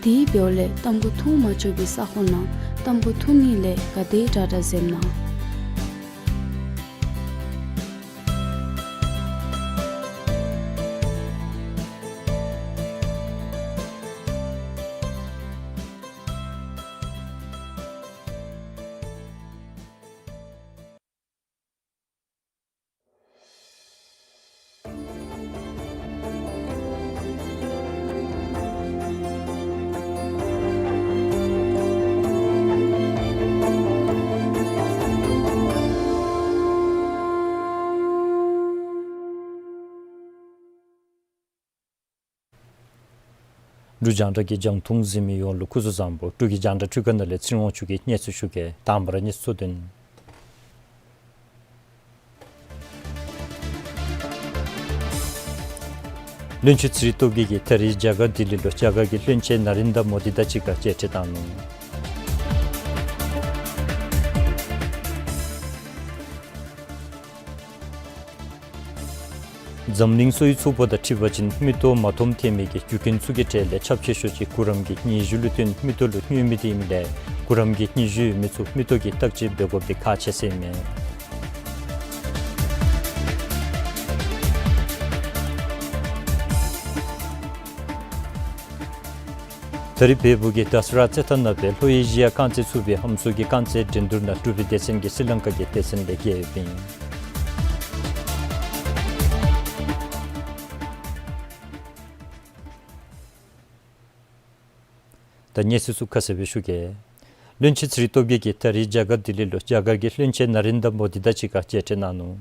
དེ་འབདཝ་ལས་ཏམ་ཁུ་འཐུང་མ་ཆོག་པའི་ས་ཁོངས་ནང་ཏམ་ཁུ་འཐུང་ནི་ལས་ག་དེ་དྲག་དྲག་འཛེམ་གནང་། འབྲུག་རྒྱང་བསྒྲགས་ཀྱི་རྒྱང་མཐོང་གཟིགས་མི་ཡོངས་ལུ་སྐུ་གཟུགས་བཟང་པོ། འབྲུག་གི་རྒྱང་བསྒྲགས་འཕྲུལ་ཁང་ནང་ལས་ཚེ་རིང་དབང་ཕྱུག་གིས་སྙན་ཞུ་ཞུ་གེ། དང་པ་ར་གནས་ཚུལ་གཙོ་དོན། བློན་ཆེན་ཚེ་རིང་སྟོབས་རྒྱས་ཀྱིས་ད་རིས་རྒྱ་གར་ལྡི་ལི་ལུ་རྒྱ་གར་གྱི་བློན་ཆེན་ནཱ་རེནྡྲ་མོ་དི་དང་གཅིག་ཁར་མཇལ་འཕྲད་གནང་ནུག། འཛམ་གླིང་སོ་ཡི་ཚོགས་པ་དང་འཁྲིལ་བ་ཅིན་མིག་ཏོ་མ་མཐོང་ཐོན་མི་གི་རྒྱུ་རྐྱེན་ཚུ་གི་གྲས་ལས་ཁྱབ་ཆེ་ཤོས་ཅིག་གུ་རམ་གྱི་སྙན་ཞུ་ལུ་བརྟེན་མིག་ཏོ་ལུ་མྱོང་མི་དེ་ཨིནམ་ལས་གུ་རམ་གྱི་སྙན་ཞུ་ཡོད་མི་ཚུ་མིག་ཏོ་གི་བརྟག་དཔྱད་འབད་དགོཔ་དེ་ཁག་ཆེ་ཟེར་ཨིན་མས། ད་རིས་བལ་པོ་གི་དཱ་སི་ར་རྩེད་ཐང་ནང་སྦེ་ལྷོ་ཨེ་ཤི་ཡ་རྐང་རྩེད་ཚུགས་པའི་ཧམ་སུར་གྱི་རྐང་རྩེད་འགྲན་བསྡུར་ནང་འབྲུག་པའི་སྡེ་ཚན་གྱིས་སི་ལང་ཀ་གི་སྡེ་ཚན་ལས་རྒྱལ་ཡོདཔ་ཨིན། ད་གནས་ཚུལ་ཚུ་ཁ་གསལ་སྦེ་ཞུ་གེ། བློན་ཆེན་ཚེ་རིང་སྟོབས་རྒྱས་ཀྱིས་ད་རིས་རྒྱ་གར་ལྡི་ལི་ལུ་རྒྱ་གར་གྱི་བློན་ཆེན་ནཱ་རེནྡྲ་མོ་དི་དང་གཅིག་ཁར་མཇལ་འཕྲད་གནང་ནུག།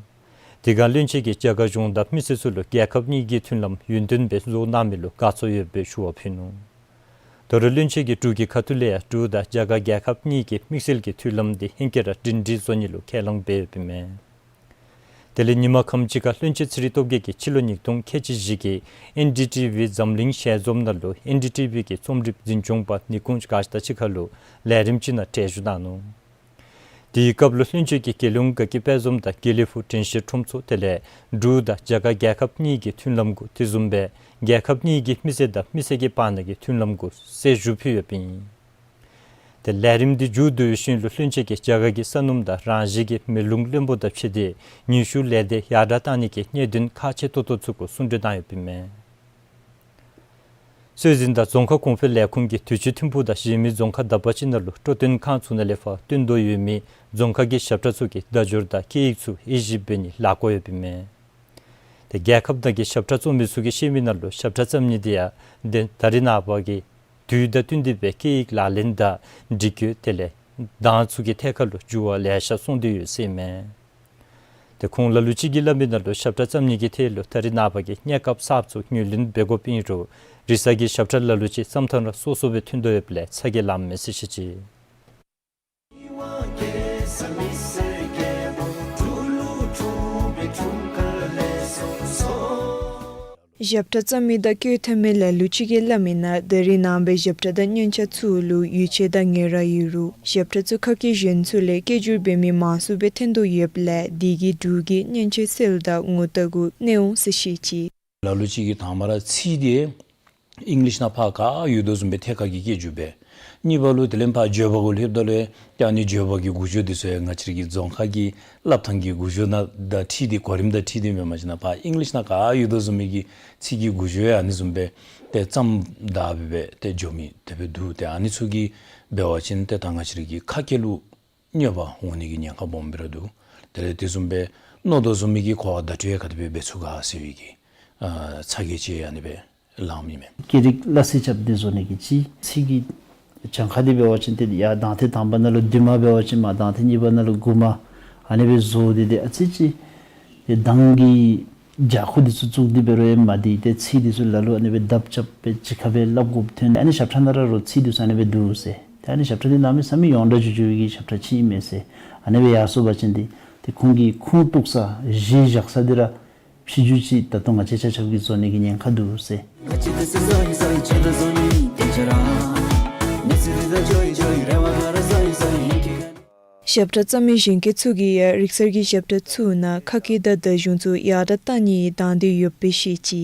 དེ་སྒང་བློན་ཆེན་གྱིས་རྒྱ་གར་གཞུང་དང་མི་སེར་ཚུ་ལུ་རྒྱལ་ཁབ་གཉིས་ཀྱི་མཐུན་ལམ་ཡུན་བརྟན་སྦེ་བཟོ་གནང་མི་ལུ་དགའ་ཚོར་ཡོདཔ་སྦེ་ཞུ་བ་ཕུལ་ནུག། ད་རུང་བློན་ཆེན་གྱིས་འབྲུག་གི་ཁ་ཐུག་ལས་ཡང་འབྲུག་དང་རྒྱ་གར་རྒྱལ་ཁབ་གཉིས་ཀྱི་དམིགས་བསལ་གྱི་མཐུན་ལམ་དེ་ཧེང་སྐལ་ར་སྒྲིང་སྒྲིང་བཟོ་ནི་ལུ་ཁས་བླངས་འབད་ཡོདཔ་ཨིན་མས། དེ་ལས་ཉིན་མ་ཁམས་ཅིག་ཁར་བློན་ཆེན་ཚེ་རིང་སྟོབས་རྒྱས་ཀྱིས་ཕྱི་ལོ་ཉིས་སྟོང་ཁལ་གཅིག་བཞི་གི་ཨེན་ཌི་ཊི་ཝི་འཛམ་གླིང་ཞལ་འཛོམས་ནང་ལུ་ཨེན་ཌི་ཊི་ཝི་གི་རྩོམ་སྒྲིག་འཛིན་སྐྱོང་པ་ནི་ཀུན་དགའ་ཞིག་དང་གཅིག་ཁར་ལུ་ལས་རིམ་ཅིག་ནང་གྲལ་བཞུགས་གནང་ནུག། དེའི་སྐབས་ལུ་བློན་ཆེན་གྱིས་རྒྱལ་ཡོངས་དགའ་སྐྱིད་དཔལ་འཛོམས་དང་དགེ་ལེགས་ཕུག་དྲན་ཤེས་ཁྲོམ་ཚོགས་དེ་ལས་འབྲུག་དང་རྒྱ་གར་རྒྱལ་ཁབ་གཉིས་ཀྱི་མཐུན་ལམ་གུ་དེ་བཟུམ་སྦེ་རྒྱལ་ཁབ་གཉིས་ཀྱི་མི་སེར་དང་མི་སེར་གྱི་བར་ན་གི་མཐུན་ལམ་གུ་གསལ་ཞུ་ཕུལ་ཡོདཔ་ཨིན། དེ་ལས་རིམ་འདི་མཇུག་བསྡུ་བའི་ཤུལ་ལུ་བློན་ཆེན་གྱིས་རྒྱ་གར་གྱི་ས་སྣུམ་དང་རང་བཞིན་གྱི་མེ་རླུང་རློན་པོ་དང་ཕྱད་དེ་ནུས་ཤུགས་ལས་སྡེ་ཡར་དྲགས་གཏང་ནི་གི་གནད་དོན་ཁག་ཆེ་ཏོག་ཏོ་ཚུ་གུ་གསུང་གྲོས་གནང་ཡོདཔ་ཨིན་མས། སྲོལ་འཛིན་དང་རྫོང་ཁ་གོང་འཕེལ་ལས་ཁུངས་ཀྱིས་དུས་ཅི་ཐིམ་ཕུག་དང་གཞན་མི་རྫོང་ཁག་དག་པ་ཅིག་ནང་ལུ་སྤྲོ་སྟོན་ཁང་ཚུ་ནང་ལས་ཕར་བཏོན་དོ་ཡོད་མི་རྫོང་ཁ་གི་ཞབས་ཁྲ་ཚུ་གི་བརྡ་སྦྱོར་དང་སྐད་ཡིག་ཚུ་དབྱེ་ཞིབ་འབད་ནི་ལས་བཀོད་ཡོདཔ་ཨིན་མས། དེ་རྒྱལ་ཁབ་ནང་གི་ཞབས་ཁྲ་བཙོང་མི་ཚུ་གིས་བཤད་མི་ནང་ལུ་ཞབས་ཁྲ་བརྩམ་ནི་དེ་ཡང་དེ་ད་རེས་ནངས་པ་གི་དུས་དང་བསྟུན་ཏེ་སྦེ་སྐད་ཡིག་ལག་ལེན་དང་སྒྲིག་བཀོད་དེ་ལས་གདངས་ཚུ་གི་ཐད་ཁར་ལུ་འགྱུར་བ་ལེ་ཤ་སོང་སྟེ་ཡོད་ཟེར་ཨིན་མས། དེ་ཁོང་ལ་ལུ་ཅིག་གིས་སླབ་མི་ནང་ལུ་ཞབས་ཁྲ་བརྩམ་ནི་གི་ཐད་ལུ་ད་རེས་ནངས་པ་གི་གནས་སྐབས་གསརཔ་ཚུ་ངོས་ལེན་འབད་དགོཔ་ཨིན་རུང་རིག་གསར་གྱི་ཞབས་ཁྲ་ལ་ལུ་ཅིག་བརྩམ་ཐངས་ར་སོ་སོ་སྦེ་ཐོན་དོ་ཡོདཔ་ལས་ཚ་གྱང་ལངམ་མས་ཟེར་བཤད་ཅི། ཞབས་ཁྲ་བརྩམ་མི་དང་བཀོད་ཐོན་མི་ལ་ལུ་ཅིག་གིས་སླབ་མི་ནང་ད་རེས་ནངས་པའི་ཞབས་ཁྲ་དང་སྙན་ཆ་ཚུ་ལུ་ཡུས་ཆད་དང་ངལ་རངས་ཡོད་རུང་ཞབས་ཁྲ་ཚུ་ཁ་སྐད་གཞན་ཚུ་ལས་སྐད་སྒྱུར་འབད་མི་མང་སུ་སྦེ་ཐོན་དོ་ཡོདཔ་ལས་དེ་གིས་འབྲུག་གི་སྙན་ཆའི་སིལ་དང་ངོ་རྟགས་གུ་གནོད་འོང་ཟེར་བཤད་ཅི། ལ་ལུ་ཅིག་གིས་དང་པ་ར་ཚིག་དེ་ཨིང་ལིཤ་ནང་ཕར་ག་ཡོད་དོ་བཟུམ་སྦེ་ཐད་ཀར་གྱི་སྐད་སྒྱུར་འབད། གཉིས་པ་ལུ་དེ་ལས་ཕར་བརྗོད་པ་གུ་ལྷོདཔ་ད་ལུ་ཡང་ཨ་ནི་བརྗོད་པ་གི་འགུལ་སྐྱོད་དེ་ཚུ་ཡང་ང་བཅས་ར་གི་རྫོང་ཁ་གི་སླབ་ཐངས་ཀྱི་འགུལ་སྐྱོད་ནང་དང་འཁྲིལ་ཏེ་གོ་རིམ་དང་འཁྲིལ་ཏེ་མེན་པ་ཅིན་ཕར་ཨིང་ལིཤ་ནང་ག་ཡོད་དོ་བཟུམ་མའི་གི་ཚིག་གི་འགུལ་སྐྱོད་ཡང་ཨ་ནི་བཟུམ་སྦེ་ཏེ་བརྩམས་ད་སྦེ་སྦེ་ཏེ་འགྱོ་མི་དེ་སྦེ་འདུག། ཏེ་ཨ་ནི་ཚུ་གིས་འབད་བ་ཅིན་ཏེ་ད་ང་བཅས་ར་གི་ཁ་སྐད་ལུ་གནོད་པ་འོང་ནི་གི་ཉེན་ཁ་སྦོམ་སྦེ་ར་འདུག། དེ་ལས་དེ་བཟུམ་སྦེ་མནོ་དོ་བཟུམ་མའི་གི་གོ་བ་བརྡ་སྤྲོད་ཡང་ག་དེ་སྦེ་འབད་ཚུགས་ག་ཟེར་བའི་གི་ཨ་ཚ་གྱང་ཅིག་ཨ་ནི་སྦེ་ལངམ་ཨིན་མས། སྐད་རིགས་སླ་བསྲེ་རྐྱབ་སྟེ་བཟོ་ནི་གི་ཅིག། ཚིག་གི་གྱངས་ཁ་འདི་འབད་བ་ཅིན་ཏེ་ཡར་གདངས་ཐེངས་དང་པ་ནང་ལུ་བདུན་མ་འབད་བ་ཅིན་མར་གདངས་ཐེངས་གཉིས་པ་ནང་ལུ་དགུ་མ་ཨ་ནི་སྦེ་བཟོ་སྟེ་ཏེ་ཨ་ཙི་ཅིག་ཏེ་གདངས་ཀྱི་རྒྱ་ཁུག་འདི་ཚུ་བཙུགས་ཏེ་འབད་རུང་ཡང་མ་བདེ། ཏེ་ཚིག་འདི་ཚུ་ལ་ལུ་ཨ་ནི་སྦེ་ལྡབ་རྐྱབ་སྦེ་གཅིག་ཁར་སྦེ་སླབ་དགོཔ་ཐོན། ཨ་ནི་ཞབས་ཁྲ་ནང་ར་རུང་ཚིག་འདི་ཚུ་ཨ་ནི་སྦེ་འདུག་ཟེར། ཏེ་ཨ་ནི་ཞབས་ཁྲ་འདི་གནམ་མེད་ས་མེད་ཡོངས་གྲགས་འགྱོ་འགྱོ་བའི་གི་ཞབས་ཁྲ་ཅིག་ཨིན་མས་ཟེར། ཨ་ནི་སྦེ་ཡར་སོང་པ་ཅིན་ཏེ་ཏེ་ཁོང་གི་ཁུངས་གཏུགས་ས་གཞི་བཞག་ས་འདི་ར་ཕྱི་འགྱུར་ཅིག་ད་ལྟོ་ང་བཅས་ཆ་ཁྱབ་ཀྱིས་བཟོ་ནི་གི་ཉེན་ཁ་འདུག་ཟེར། ཞབས་ཁྲ་བརྩམ་མི་གཞན་སྐྱེས་ཚུ་གིས་ཡང་རིག་གསར་གྱི་ཞབས་ཁྲ་ཚུ་ནང་ཁ་སྐད་དང་བརྡ་གཞུང་ཚུ་ཡར་དྲགས་གཏང་ནི་དང་འདོད་ཡོདཔ་སྦེ་བཤད་ཅི།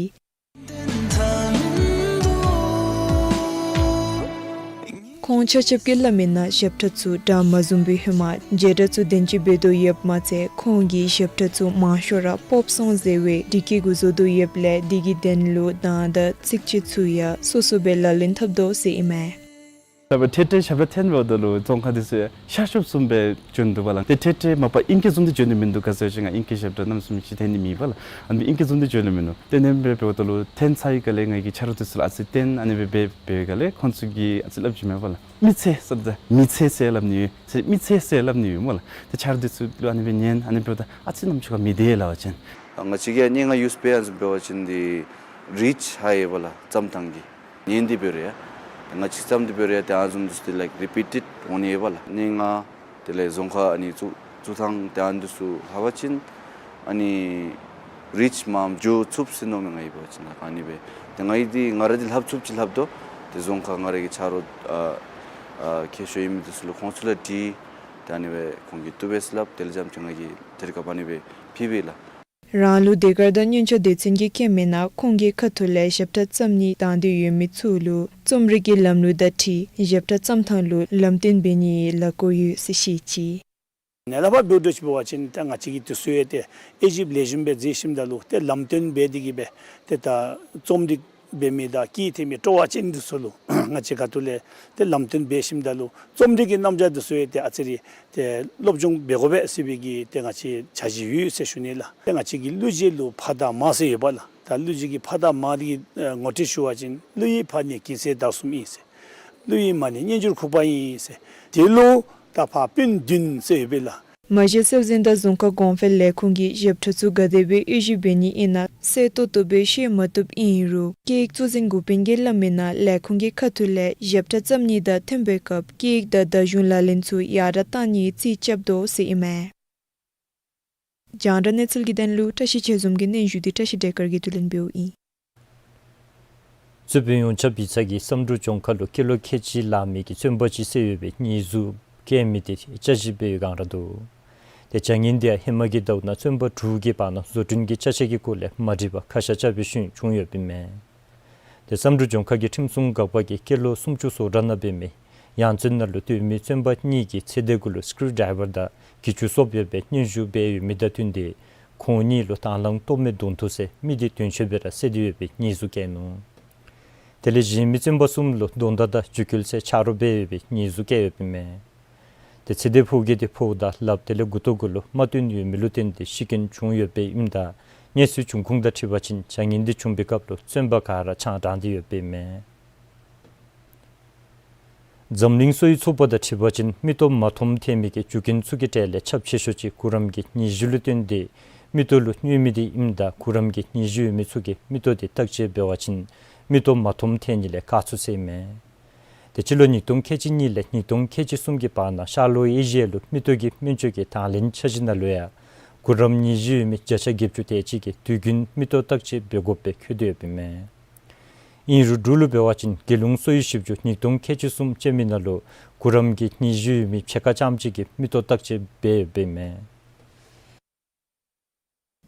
ཁོང་ཆ་ཁྱབ་ཀྱིས་སླབ་མི་ནང་ཞབས་ཁྲ་ཚུ་འདྲ་མ་བཟུམ་སྦེ་ཧེ་མ་བྱེ་བྲག་ཚུ་དོན་གཅིག་འབད་དོ་ཡོདཔ་མ་ཚད་ཁོང་གི་ཞབས་ཁྲ་ཚུ་མང་ཤོས་ར་པོབ་སོང་ཟེར་བའི་སྒྲིག་བཀོད་གུ་བཟོ་དོ་ཡོདཔ་ལས་དེ་གི་དོན་ལུ་གདངས་དང་ཚིགས་བཅད་ཚུ་ཡང་སོ་སོ་སྦེ་ལག་ལེན་འཐབ་དོ་ཟེར་ཨིན་མས། ད་འཕྲལ་འཕྲལ་ཞབས་ཁྲ་འཐེན་འབདཝ་ད་ལུ་རྫོང་ཁ་འདི་ཚུ་ཡང་ཤར་ཕྱོགས་བཟུམ་སྦེ་བྱོན་འདུག་པ་ལགས། ཏེ་འཕྲལ་འཕྲལ་མ་པ་ཨིང་སྐད་བཟུམ་འདི་བྱོན་ནི་མིན་འདུག། ག་ཟེར་བ་ཅིན་ང་ཨིང་སྐད་ཞབས་ཁྲ་གནམ་མེད་ས་མེད་ཅིག་འཐེན་ནི་མེད་པ་ལགས། ཨ་ནི་ཨིང་སྐད་བཟུམ་འདི་བྱོན་ནི་མིན་འདུག། ཏེ་ཨ་ནི་སྦེ་འབདཝ་ད་ལུ་འཐེན་ཚར་བའི་སྒང་ལས་ང་གིས་ཆ་རོགས་འདི་ཚུ་ལུ་ཨ་ཙི་སྟོན། ཨ་ནི་སྦེ་འབད་བའི་སྒང་ལས་ཁོང་ཚུ་གིས་ཨ་ཙི་སླབ་ཅི་མས་པ་ལགས། མི་ཚེ་ཟེརཝ་ད་མི་ཚེ་ཟེར་སླབ་ནི་ཡོད་ཟེར། མི་ཚེ་ཟེར་སླབ་ནི་ཡོད་སྨོ་ལགས། ཏེ་ཆ་རོགས་འདི་ཚུ་ལུ་ཨ་ནི་སྦེ་ཉན། ཨ་ནི་འབདཝ་ད་ཨ་ཙི་རྣམ་ཅོག་ཁར་མི་བདེ་སླབ་པ་ཅིན། ང་བཅས་ཀྱི་སྙན་ངག་ཡུས་པའི་ཨ་ནི་བཟུམ་འབད་བ་ཅིན་འདི་རིཆ་ཧའི་ཡོད་པ་ལགས། བརྩམ་ཐངས་ཀྱི་ ཉན་ཏེ་འབད་རུང་ཡང་ང་གཅིག་བརྩམས་ཏེ་འབད་རུང་ཡང་ཏེ་ཨ་ནི་བཟུམ་འདི་ཚུ་ཏེ་ལའིཀ་རི་པི་ཊེཌ་འོང་ནི་ཡོད་པ་ལགས། ཨ་ནི་ང་དེ་ལས་རྫོང་ཁ་ཨ་ནི་བཙུགས་བཙུགས་ཐངས་ཏེ་ཨ་ནི་འདི་ཚུ་ལྷག་པ་ཅིན་ཨ་ནི་རིཆ་མངམ་འགྱོ་ཚུགས་ཟེར་མནོཝ་མས། ང་གིས་འབད་བ་ཅིན་ལགས། ཨ་ནི་སྦེ་ཏེ་ང་གིས་འདི་ང་ར་འདི་ལྷབ་ཚུགསཔ་ཅིག་ལྷབ་དོ། ཏེ་རྫོང་ཁ་ང་ར་གི་ཆ་རོགས་ཨ་ཨ་མཁས་མཆོག་ཨིན་མི་འདི་ཚུ་ལུ་ཁོང་ཚུ་ལུ་དྲིས། ཏེ་ཨ་ནི་སྦེ་ཁོང་གིས་བཏུབ་པས་ཟེར་སླབ། དེ་ལས་རྐྱངམ་ཅིག་ང་གིས་དེ་རིགས་སྐབས་ཨ་ནི་སྦེ་ཕུལ་བས་ལགས། རང་ལུ་ཟློས་གར་དང་མཉེན་ཆས་སྡེ་ཚན་གྱིས་བསྐྱལ་མི་ནང་ཁོང་གི་ཁ་ཐུག་ལས་ཞབས་ཁྲ་བརྩམ་ནི་བཏང་སྟེ་ཡོད་མི་ཚུ་ལུ་རྩོམ་རིག་གི་ལམ་ལུགས་དང་འཁྲིལ་ཞབས་ཁྲ་བརྩམ་ཐངས་ལུ་ལམ་སྟོན་འབད་ནིའི་ལས་འགུལ་ཡོད་ཟེར་བཤད་ཅི། ནཱ་ལས་ཕར་འབདཝ་ད་ཅིག་འབད་བ་ཅིན་ད་ང་བཅས་ཀྱིས་དུས་ཚོད་ཡང་ཏེ་དབྱེ་ཞིབ་ལེགས་ཤོམ་སྦེ་མཛད་ཞིནམ་ད་ལུ་ཏེ་ལམ་སྟོན་འབད་དེ་གིས་སྦེ་ཏེ་ད་རྩོམ་རིག་འབད་མི་དང་སྐད་འཐེན་མི་སྤྲོ་བ་ཅན་འདི་ཚུ་ལུ་ང་བཅས་ཁ་ཐུག་ལས་ཏེ་ལམ་སྟོན་འབད་ཞིནམ་ད་ལུ་རྩོམ་རིག་གི་རྣམ་གཞག་འདི་ཚུ་ཡང་ཏེ་ཨ་ཙི་རེ་ཏེ་སློབ་སྦྱོང་འབད་དགོ་པས་ཟེར་བའི་གི་ཏེ་ང་བཅས་འཆར་གཞི་ཡོད་ཟེར་ཞུ་ནི་ལགས། ཏེ་ང་བཅས་ཀྱི་གླུ་གཞས་ལུ་ཕ་དང་མ་ཟེར་ཡོད་པ་ལགས། ད་གླུ་གཞས་ཀྱི་ཕ་དང་མ་འདི་གི་ཨ་ངོ་སྤྲོད་ཞུ་བ་ཅིན་གླུ་ཡི་ཕ་ནི་གིང་ཚད་དར་གསུམ་ཨིན་ཟེར། གླུ་ཡི་མ་ནི་སྙན་འགྱུར་ཁུག་པ་ཨིན་ཟེར། དེ་ལུ་ད་ཕ་སྤུན་བདུན་ཟེར་ཡོད་པས་ལགས། མ་གཞི་སྲོལ་འཛིན་དང་རྫོང་ཁ་གོང་འཕེལ་ལས་ཁུངས་ཀྱིས་ཞབས་ཁྲ་ཚུ་ག་དེ་སྦེ་དབྱེ་ཞིབ་འབད་ནི་ཨིན་ན་གསལ་ཏོག་ཏོ་སྦེ་ཤེས་མ་བཏུབ་ཨིན་རུང་སྐད་ཡིག་གཙོ་འཛིན་འགོ་དཔོན་གྱིས་སླབ་མི་ནང་ལས་ཁུངས་ཀྱི་ཁ་ཐུག་ལས་ཞབས་ཁྲ་བརྩམ་ནི་དང་མཐུན་པའི་སྐབས་སྐད་ཡིག་དང་བརྡ་གཞུང་ལག་ལེན་ཚུ་ཡར་དྲག་གཏང་ནིའི་རྩིས་རྐྱབ་དོ་ཟེར་ཨིན་མས། རྒྱང་བསྒྲགས་གནས་ཚུལ་གྱི་དོན་ལུ་བཀྲ་ཤིས་ཆོས་འཛོམས་ཀྱི་སྙན་ཞུ་འདི་བཀྲ་ཤིས་བདེ་དཀར་གྱིས་བསྡུ་ལེན་འབདཝ་ཨིན། གཙོས་པའི་ཡོངས་ཁྱབ་སྦྱིན་བདག་གིས་བསམ་གྲུབ་ལྗོངས་མཁར་ལུ་སྐྱེས་ལོ་ཁལ་གཅིག་ལང་མི་གི་བཙོན་པ་ཅིག་བསད་ཡོད་པའི་ཉེས་འཛུགས་བཀལ་མི་དེ་བསྐྱར་ཞིབ་འབད་བའི་སྒང་ར་འདུག། ཏེ་བྱ་ངན་དེ་ཡང་ཧེ་མ་གི་ཟླཝ་ནང་བཙོན་པ་དྲུག་གི་བར་ན་བཟོ་སྐྲུན་གྱི་ཅ་ཆས་ཀྱི་སྐོར་ལས་མ་འགྲིག་པར་ཁ་ཤ་བཅག་པའི་ཤུལ་བྱུང་ཡོདཔ་ཨིན་མས། ཏེ་བསམ་གྲུབ་ལྗོངས་མཁར་གྱི་ཁྲིམས་སྲུང་འགག་པ་གིས་སྐྱེས་ལོ་སུམ་ཅུ་སོ་དྲུག་ནང་འབད་མི་ཡང་བཙོན་ནང་ལུ་སྡོད་མི་བཙོན་པ་གཉིས་ཀྱི་ཚེ་འདས་གུ་ལུ་སྐུ་རུ་ཌའི་ཝར་དང་གྱི་ཅུ་སོབ་ཡོད་པའི་སྙན་ཞུ་འབད་ཡོད་མི་དང་བསྟུན་ཏེ་ཁོང་གཉིས་ལུ་དང་བླངས་སྟོབས་མེད་གདོང་ཐུག་ཟེར་མི་སྡེ་དོན་གཅོད་སྦེ་ར་བསད་དེ་ཡོད་པའི་ཉེས་འཛུགས་བཀལ་ནུག། དེ་ལས་གཞན་མི་བཙོན་པ་གསུམ་ལུ་གདོང་མདའ་དང་རྒྱུ་སྐལ་ཟེར་ཆ་རོགས་འབད་ཡོད་པའི་ཉེས་འཛུགས་བཀལ་ཡོདཔ་ཨིན་མས། ཏེ་ཚེ་འདས་ཕོ་རྒྱས་དེ་ཕོཝ་དང་ལགཔ་དེ་ལས་མགུ་ཏོ་གུ་ལུ་རྨ་བཏོན་ཡོད་མི་ལུ་བརྟེན་ཏེ་ཤི་རྐྱེན་བྱུང་ཡོདཔ་ཨིནམ་ད་གནས་ཚུལ་འབྱུང་ཁུངས་དང་འཁྲིལ་བ་ཅིན་བྱ་ངན་དེ་བྱུང་པའི་སྐབས་ལུ་བཙོན་པ་ག་ར་ཆང་དྲངས་ཏེ་ཡོདཔ་ཨིན་མས། འཛམ་གླིང་གསོ་བའི་ཚོགས་པ་དང་འཁྲིལ་བ་ཅིན་མིག་ཏོ་མ་མཐོངམ་ཐལ་མི་གི་རྒྱུ་རྐྱེན་ཚུ་གི་གྲས་ལས་ཁྱབ་ཆེ་ཤོས་ཅིག་གུ་རམ་གྱི་ནད་གཞི་ལུ་བརྟེན་ཏེ་མིག་ཏོ་ལུ་གནོད་མི་དེ་ཨིནམ་ད་གུ་རམ་གྱི་ནད་གཞི་ཡོད་མི་ཚུ་གིས་མིག་ཏོ་དེ་བརྟག་དཔྱད་འབད་བ་ཅིན་མིག་ཏོ་མ་མཐོངམ་ཐལ་ནི་ལས་བཀག་ཚུགས་ཟེར་ཨིན་མས། ཏེ་སྤྱི་ལོ་ཉིས་སྟོང་ཁལ་གཅིག་གཉིས་ལས་ཉིས་སྟོང་ཁལ་གཅིག་གསུམ་གྱི་བར་ན་ཤར་ལྷོ་ཨེ་ཤི་ཡ་ལུ་མིག་ཏོ་གི་སྨན་བཅོས་ཀྱི་དང་ལེན་འཆར་གཞི་ནང་ལུ་ཡང་གུ་རམ་ནད་གཞི་ཡོད་མི་བརྒྱ་ཆ་བརྒྱད་ཅུ་དེ་ཅིག་གིས་དུས་རྒྱུན་མིག་ཏོ་བརྟག་དཔྱད་འབད་དགོཔ་སྦེ་འཁོད་དེ་ཡོདཔ་ཨིན་མས། ཨིན་རུང་འབྲུག་ལུ་འབད་བ་ཅིན་རྒྱལ་ཡོངས་གསོ་བའི་ཞིབ་འཇུག་ཉིས་སྟོང་ཁལ་གཅིག་གསུམ་ཅན་མའི་ནང་ལུ་གུ་རམ་གྱི་ནད་གཞི་ཡོད་མི་ཕྱེད་ཀ་ཙམ་ཅིག་གིས་མིག་ཏོ་བརྟག་དཔྱད་འབད་ཡོདཔ་ཨིན་མས།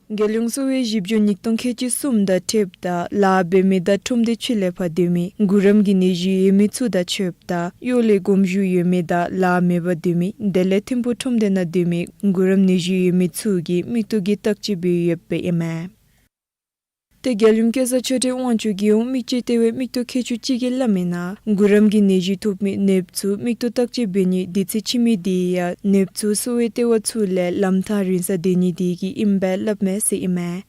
རྒྱལ་ཡོངས་གསོ་བའི་ཞིབ་འཇུག་ཉིས་སྟོང་ཁལ་གཅིག་གསུམ་དང་འཁྲིལཝ་ད་ལཱ་འབད་མི་དང་ཁྲོམ་སྡེ་ཕྱི་ལས་ཕར་སྡོད་མི་གུ་རམ་གྱི་ནད་གཞི་ཡོད་མི་ཚུ་དང་ཕྱདཔ་ད་གཡོག་ལས་གོམས་ཤུགས་ཡོད་མི་དང་ལཱ་མེད་པར་སྡོད་མི་དེ་ལས་ཐིམ་ཕུག་ཁྲོམ་སྡེ་ནང་སྡོད་མི་གུ་རམ་ནད་གཞི་ཡོད་མི་ཚུ་གིས་མིག་ཏོ་གི་བརྟག་དཔྱད་འབད་ཡོདཔ་ཨིན་མས། ཏེ་རྒྱལ་ཡོངས་སྐལ་བཟང་ཆོས་སྒྲོན་དབང་ཕྱུག་རྒྱལ་ཡོངས་མིག་དཔྱད་ལྟེ་བའི་མིག་ཏོ་མཁས་མཆོག་ཅིག་གིས་སླབ་མི་ནང་གུ་རམ་གྱི་ནད་གཞི་ཐོབ་མི་ནདཔ་ཚུ་མིག་ཏོ་བརྟག་དཔྱད་འབད་ནིའི་དུས་ཚོད་ཕྱི་མི་དེ་ཡང་ནདཔ་ཚུ་གསོ་བའི་ལྟེ་བ་ཚུ་ལས་ལམ་ཐག་རིང་སར་སྡོད་ནི་དེ་གིས་ཨིནམ་སྦེ་སླབ་མས་ཟེར་ཨིན་མས།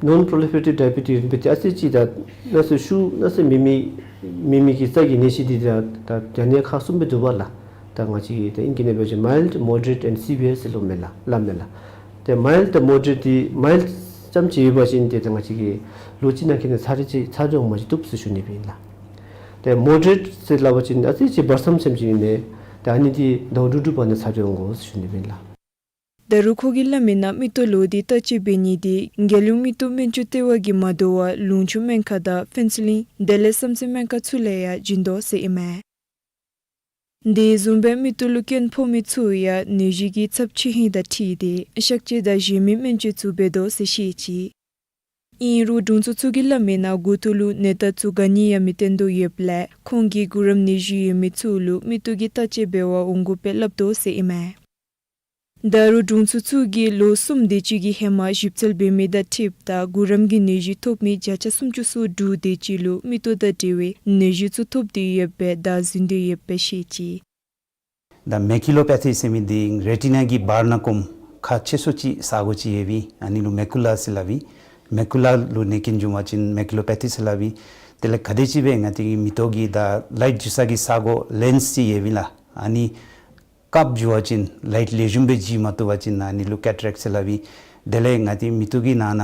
Non proliferative diabetes ཨིན་པའི་ཏེ་ཨ་ཙི་ཅིག་ད་ན་ཚོད་ཤུགས་ན་ཚོད་མེད་མི་མེད་མི་གི་རྩ་གི་ནད་གཞི་འདི་ད་ད་གྱངས་ཁ་གསུམ་སྦེ་འདུག་པ་ལགས། ད་ང་བཅས་ད་ཨིང་སྐད་ནང་འབད་བ་ཅིན་mild, moderate and severe ཟེར་སླབ་མས་ལགས། སླབ་མས་ལགས། ཏེ་mild དང་moderate འདི་mild ཙམ་ཅིག་ཡོད་པ་ཅིན་ཏེ་ད་ང་བཅས་ཀྱིས་ལོ་གཅིག་ནང་འཁོད་ནང་ཚར་རེ་ཅིག་ཚར་རེ་འོང་མ་ཅིག་བཏུབ་ཟེར་ཞུ་ནི་སྦེ་ཨིན་ལགས། ཏེ་moderate ཟེར་སླབ་པ་ཅིན་ཨ་ཙི་ཅིག་བར་མཚམས་ཙམ་ཅིག་ཨིན་མས། ཏེ་ཨ་ནི་འདི་ཟླཝ་དྲུག་དྲུག་བར་ན་ཚར་རེ་འོང་དགོ་ཟེར་ཞུ་ནི་སྦེ་ཨིན་ལགས། ད་རུང་ཁོ་གིས་སླབ་མི་ནང་མིག་ཏོ་ལོག་སྟེ་བརྟག་དཔྱད་འབད་ནི་དེ་རྒྱལ་ཡོངས་མིག་ཏོ་སྨན་བཅོས་ལྟེ་བ་གིས་མ་དོ་བར་ལུང་ཕྱོགས་སྨན་ཁང་དང་ཕུན་ཚོགས་གླིང་དེ་ལས་བསམ་རྩེ་སྨན་ཁང་ཚུ་ལས་ཡང་བྱིན་དོ་ཟེར་ཨིན་མས། དེ་བཟུམ་སྦེ་མིག་ཏོ་ལུ་སྐྱོན་ཕོག་མི་ཚུ་ཡང་ནད་གཞི་གི་ཚབས་ཆེ་ཧིང་དང་འཁྲིལ་ཏེ་གཤག་བཅོས་དང་གཞན་མི་སྨན་བཅོས་ཚུ་འབད་དོ་ཟེར་བཤད་ཅི། ཨིན་རུང་དྲུང་འཚོ་ཚུ་གིས་སླབ་མི་ནང་མགུ་ཏོ་ལུ་ནད་རྟགས་ཚུ་ག་ནི་ཡང་མི་སྟོན་དོ་ཡོདཔ་ལས་ཁོང་གིས་གུ་རམ་ནད་གཞི་ཡོད་མི་ཚུ་ལུ་མིག་ཏོ་གི་བརྟག་དཔྱད་འབད་བར་འོང་དགོཔ་སྦེ་སླབ་དོ་ཟེར་ཨིན་མས། ད་རུང་དྲུང་འཚོ་ཚུ་གིས་ལོ་གསུམ་དེ་ཅིག་གི་ཧེ་མ་ཞིབ་འཚོལ་འབད་མི་དང་འཁྲིལཝ་ད་གུ་རམ་གྱི་ནད་གཞི་ཐོབ་མི་བརྒྱ་ཆ་སུམ་ཅུ་སོ་དྲུག་དེ་ཅིག་ལུ་མིག་ཏོ་དང་འབྲེལ་བའི་ནད་གཞི་ཚུ་ཐོབ་སྟེ་ཡོདཔ་སྦེ་བརྡ་ཟིན་ཏེ་ཡོདཔ་སྦེ་བཤད་ཅི། ད་མེ་ཀུ་ལོ་པེ་ཐི་ཟེར་མི་འདི་རེ་ཊི་ན་གི་བར་ན་ཀོམ་ཁག་ཆེ་ཤོས་ཅིག་ས་གོ་ཅིག་ཡོད་པས། ཨ་ནི་ལུ་མེ་ཀུ་ལ་ཟེར་སླབ་ཨིན། མེ་ཀུ་ལ་ལུ་ནད་རྐྱེན་བྱུང་བ་ཅིན་མེ་ཀུ་ལོ་པེ་ཐི་ཟེར་སླབ་ཨིན། དེ་ལས་ག་དེམ་ཅིག་སྦེ་ང་བཅས་ཀྱི་མིག་ཏོ་གི་ད་ལའིཊ་འགྱོ་ས་གི་ས་གོ་ལེནསི་ཅིག་ཡོད་པས་ལགས། ཨ་ནི་བཀབ་འགྱོ་བ་ཅིན་ལའིཊ་ལེགས་ཤོམ་སྦེ་འགྱོ་མ་བཏུབ་པ་ཅིན་ཨ་ནི་ལུ་ཀེ་ཊ་རེཀཊ་ཟེར་སླབ་ཨིན། དེ་ལས་ང་བཅས་མིག་ཏོ་གི་ནང་ན་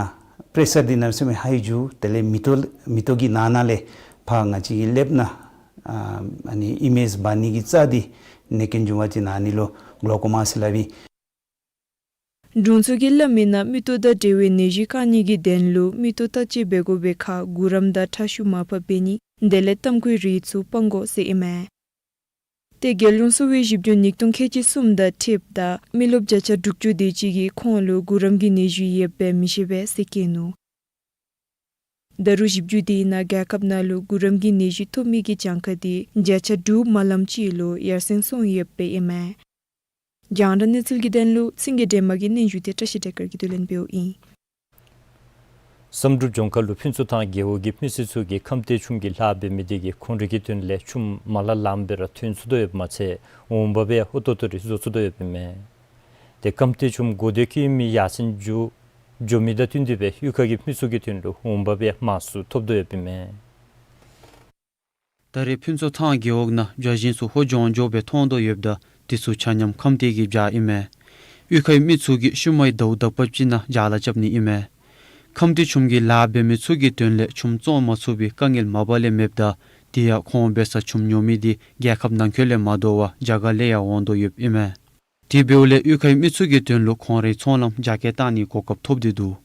པེ་རེ་ཤར་འདི་གནམ་མེད་ས་མེད་ཧའི་འགྱོ། དེ་ལས་མིག་ཏོ་མིག་ཏོ་གི་ནང་ན་ལས་ ཕར་ང་བཅས་ཀྱི་ཀླདཔ་ནང་ཨ་ཨ་ནི་ཨི་མེཇ་འབག་ནི་གི་རྩ་འདི་ནད་རྐྱེན་འབྱུང་བ་ཅིན་ཨ་ནི་ལུ་གློ་ཀོ་མ་ཟེར་སླབ་ཨིན། དྲུང་འཚོ་གིས་སླབ་མི་ནང་མིག་ཏོ་དང་འབྲེལ་བའི་ནད་གཞི་བཀག་ནི་གི་དོན་ལུ་མིག་ཏོ་བརྟག་དཔྱད་འབད་དགོ་པའི་ཁར་གུ་རམ་དང་ཁྲག་ཤུགས་མར་ཕབ་འབད་ནི་དེ་ལས་ཏམ་ཁུའི་རིགས་ཚུ་སྤང་དགོ་ཟེར་ཨིན་མས། ཏེ་རྒྱལ་ཡོངས་གསོ་བའི་ཞིབ་འཇུག་ཉིས་སྟོང་ཁལ་གཅིག་གསུམ་དང་འཁྲིལཝ་ད་མི་རློབས་བརྒྱ་ཆ་དྲུག་ཅུ་དེ་ཅིག་གིས་ཁོང་ལུ་གུ་རམ་གྱི་ནད་གཞི་ཡོདཔ་སྦེ་མི་ཤེས་པས་ཟེར་བཀོད་ནུག། ད་རུང་ཞིབ་འཇུག་དེའི་ནང་རྒྱལ་ཁབ་ནང་ལུ་གུ་རམ་གྱི་ནད་གཞི་ཐོབ་མི་གི་གྱངས་ཁ་དེ་བརྒྱ་ཆ་དྲུག་མ་ལངམ་ཅིག་ལུ་ཡར་སེང་སོང་ཡོདཔ་སྦེ་ཨིན་མས། རྒྱང་བསྒྲགས་གནས་ཚུལ་གྱི་དོན་ལུ་སེང་གེ་སྒྲོལ་མ་གི་སྙན་ཞུ་དེ་བཀྲ་ཤིས་བདེ་དཀར་གྱིས་བསྡུ་ལེན་འབདཝ་ཨིན། བསམ་གྲུབ་ལྗོངས་མཁར་ལུ་ཕུན་ཚོགས་ཐང་རྒེད་འོག་གི་མི་སེར་ཚུ་གིས་ཁམས་བདེ་ཆུམ་གྱི་ལཱ་འབད་མི་དེ་གིས་ཁོང་རའི་གི་དོན་ལས་ཆུམ་མ་ལང་ལངམ་སྦེ་ར་ཐོན་ཚུགས་དོ་ཡོདཔ་མ་ཚད་འོང་འབབ་ཡང་ཨོ་ཏོག་ཏོ་རེ་བཟོ་ཚུགས་དོ་ཡོདཔ་ཨིན་མས། ཏེ་ཁམས་བདེ་ཆུམ་གོ་བདེ་ཁེ་མི་ཡར་སེང་འགྱོ་འགྱོ་མི་དང་བསྟུན་ཏེ་སྦེ་གཡུས་ཁ་གི་མི་ཚུ་གི་དོན་ལུ་འོང་འབབ་ཡང་མང་སུ་ཐོབ་དོ་ཡོདཔ་ཨིན་མས། ད་རེས་ཕུན་ཚོགས་ཐང་རྒེད་འོག་ནང་བྱ་བཞིན་ཚུ་ཧོ་ལྗང་ལྗང་སྦེ་མཐོང་དོ་ཡོདཔ་ད་དེ་ཚུ་ཆ་མཉམ་ཁམས་བདེ་གི་བྱ་ཨིན་མས། གཡུས་ཁའི་མི་ཚུ་གིས་ཤུལ་མའི་ཟླཝ་དག་པ་ཅིག་ནང་བྱ་ལཱ་རྐྱབ་ནི་ཨིན་མས། ཁམས་བདེ་ཆུམ་གྱི་ལཱ་འབད་མི་ཚུ་གི་དོན་ལས་ཆུམ་བཙོང་མ་ཚུགས་པའི་དཀའ་ངལ་མ་པ་ལས་མེདཔ་ད་དེ་ཡང་ཁོང་འབད་སར་ཆུམ་ཉོ་མི་དེ་རྒྱལ་ཁབ་ནང་འཁོད་ལས་མ་དོ་བར་རྒྱ་གར་ལས་ཡང་འོང་དོ་ཡོདཔ་ཨིན་མས། དེ་འབདཝ་ལས་གཡུས་ཁའི་མི་ཚུ་གི་དོན་ལུ་ཁོང་རའི་ཚོང་ལམ་རྒྱ་སྐྱེད་བཏང་ནིའི་གོ་སྐབས་ཐོབ་སྟེ་འདུག།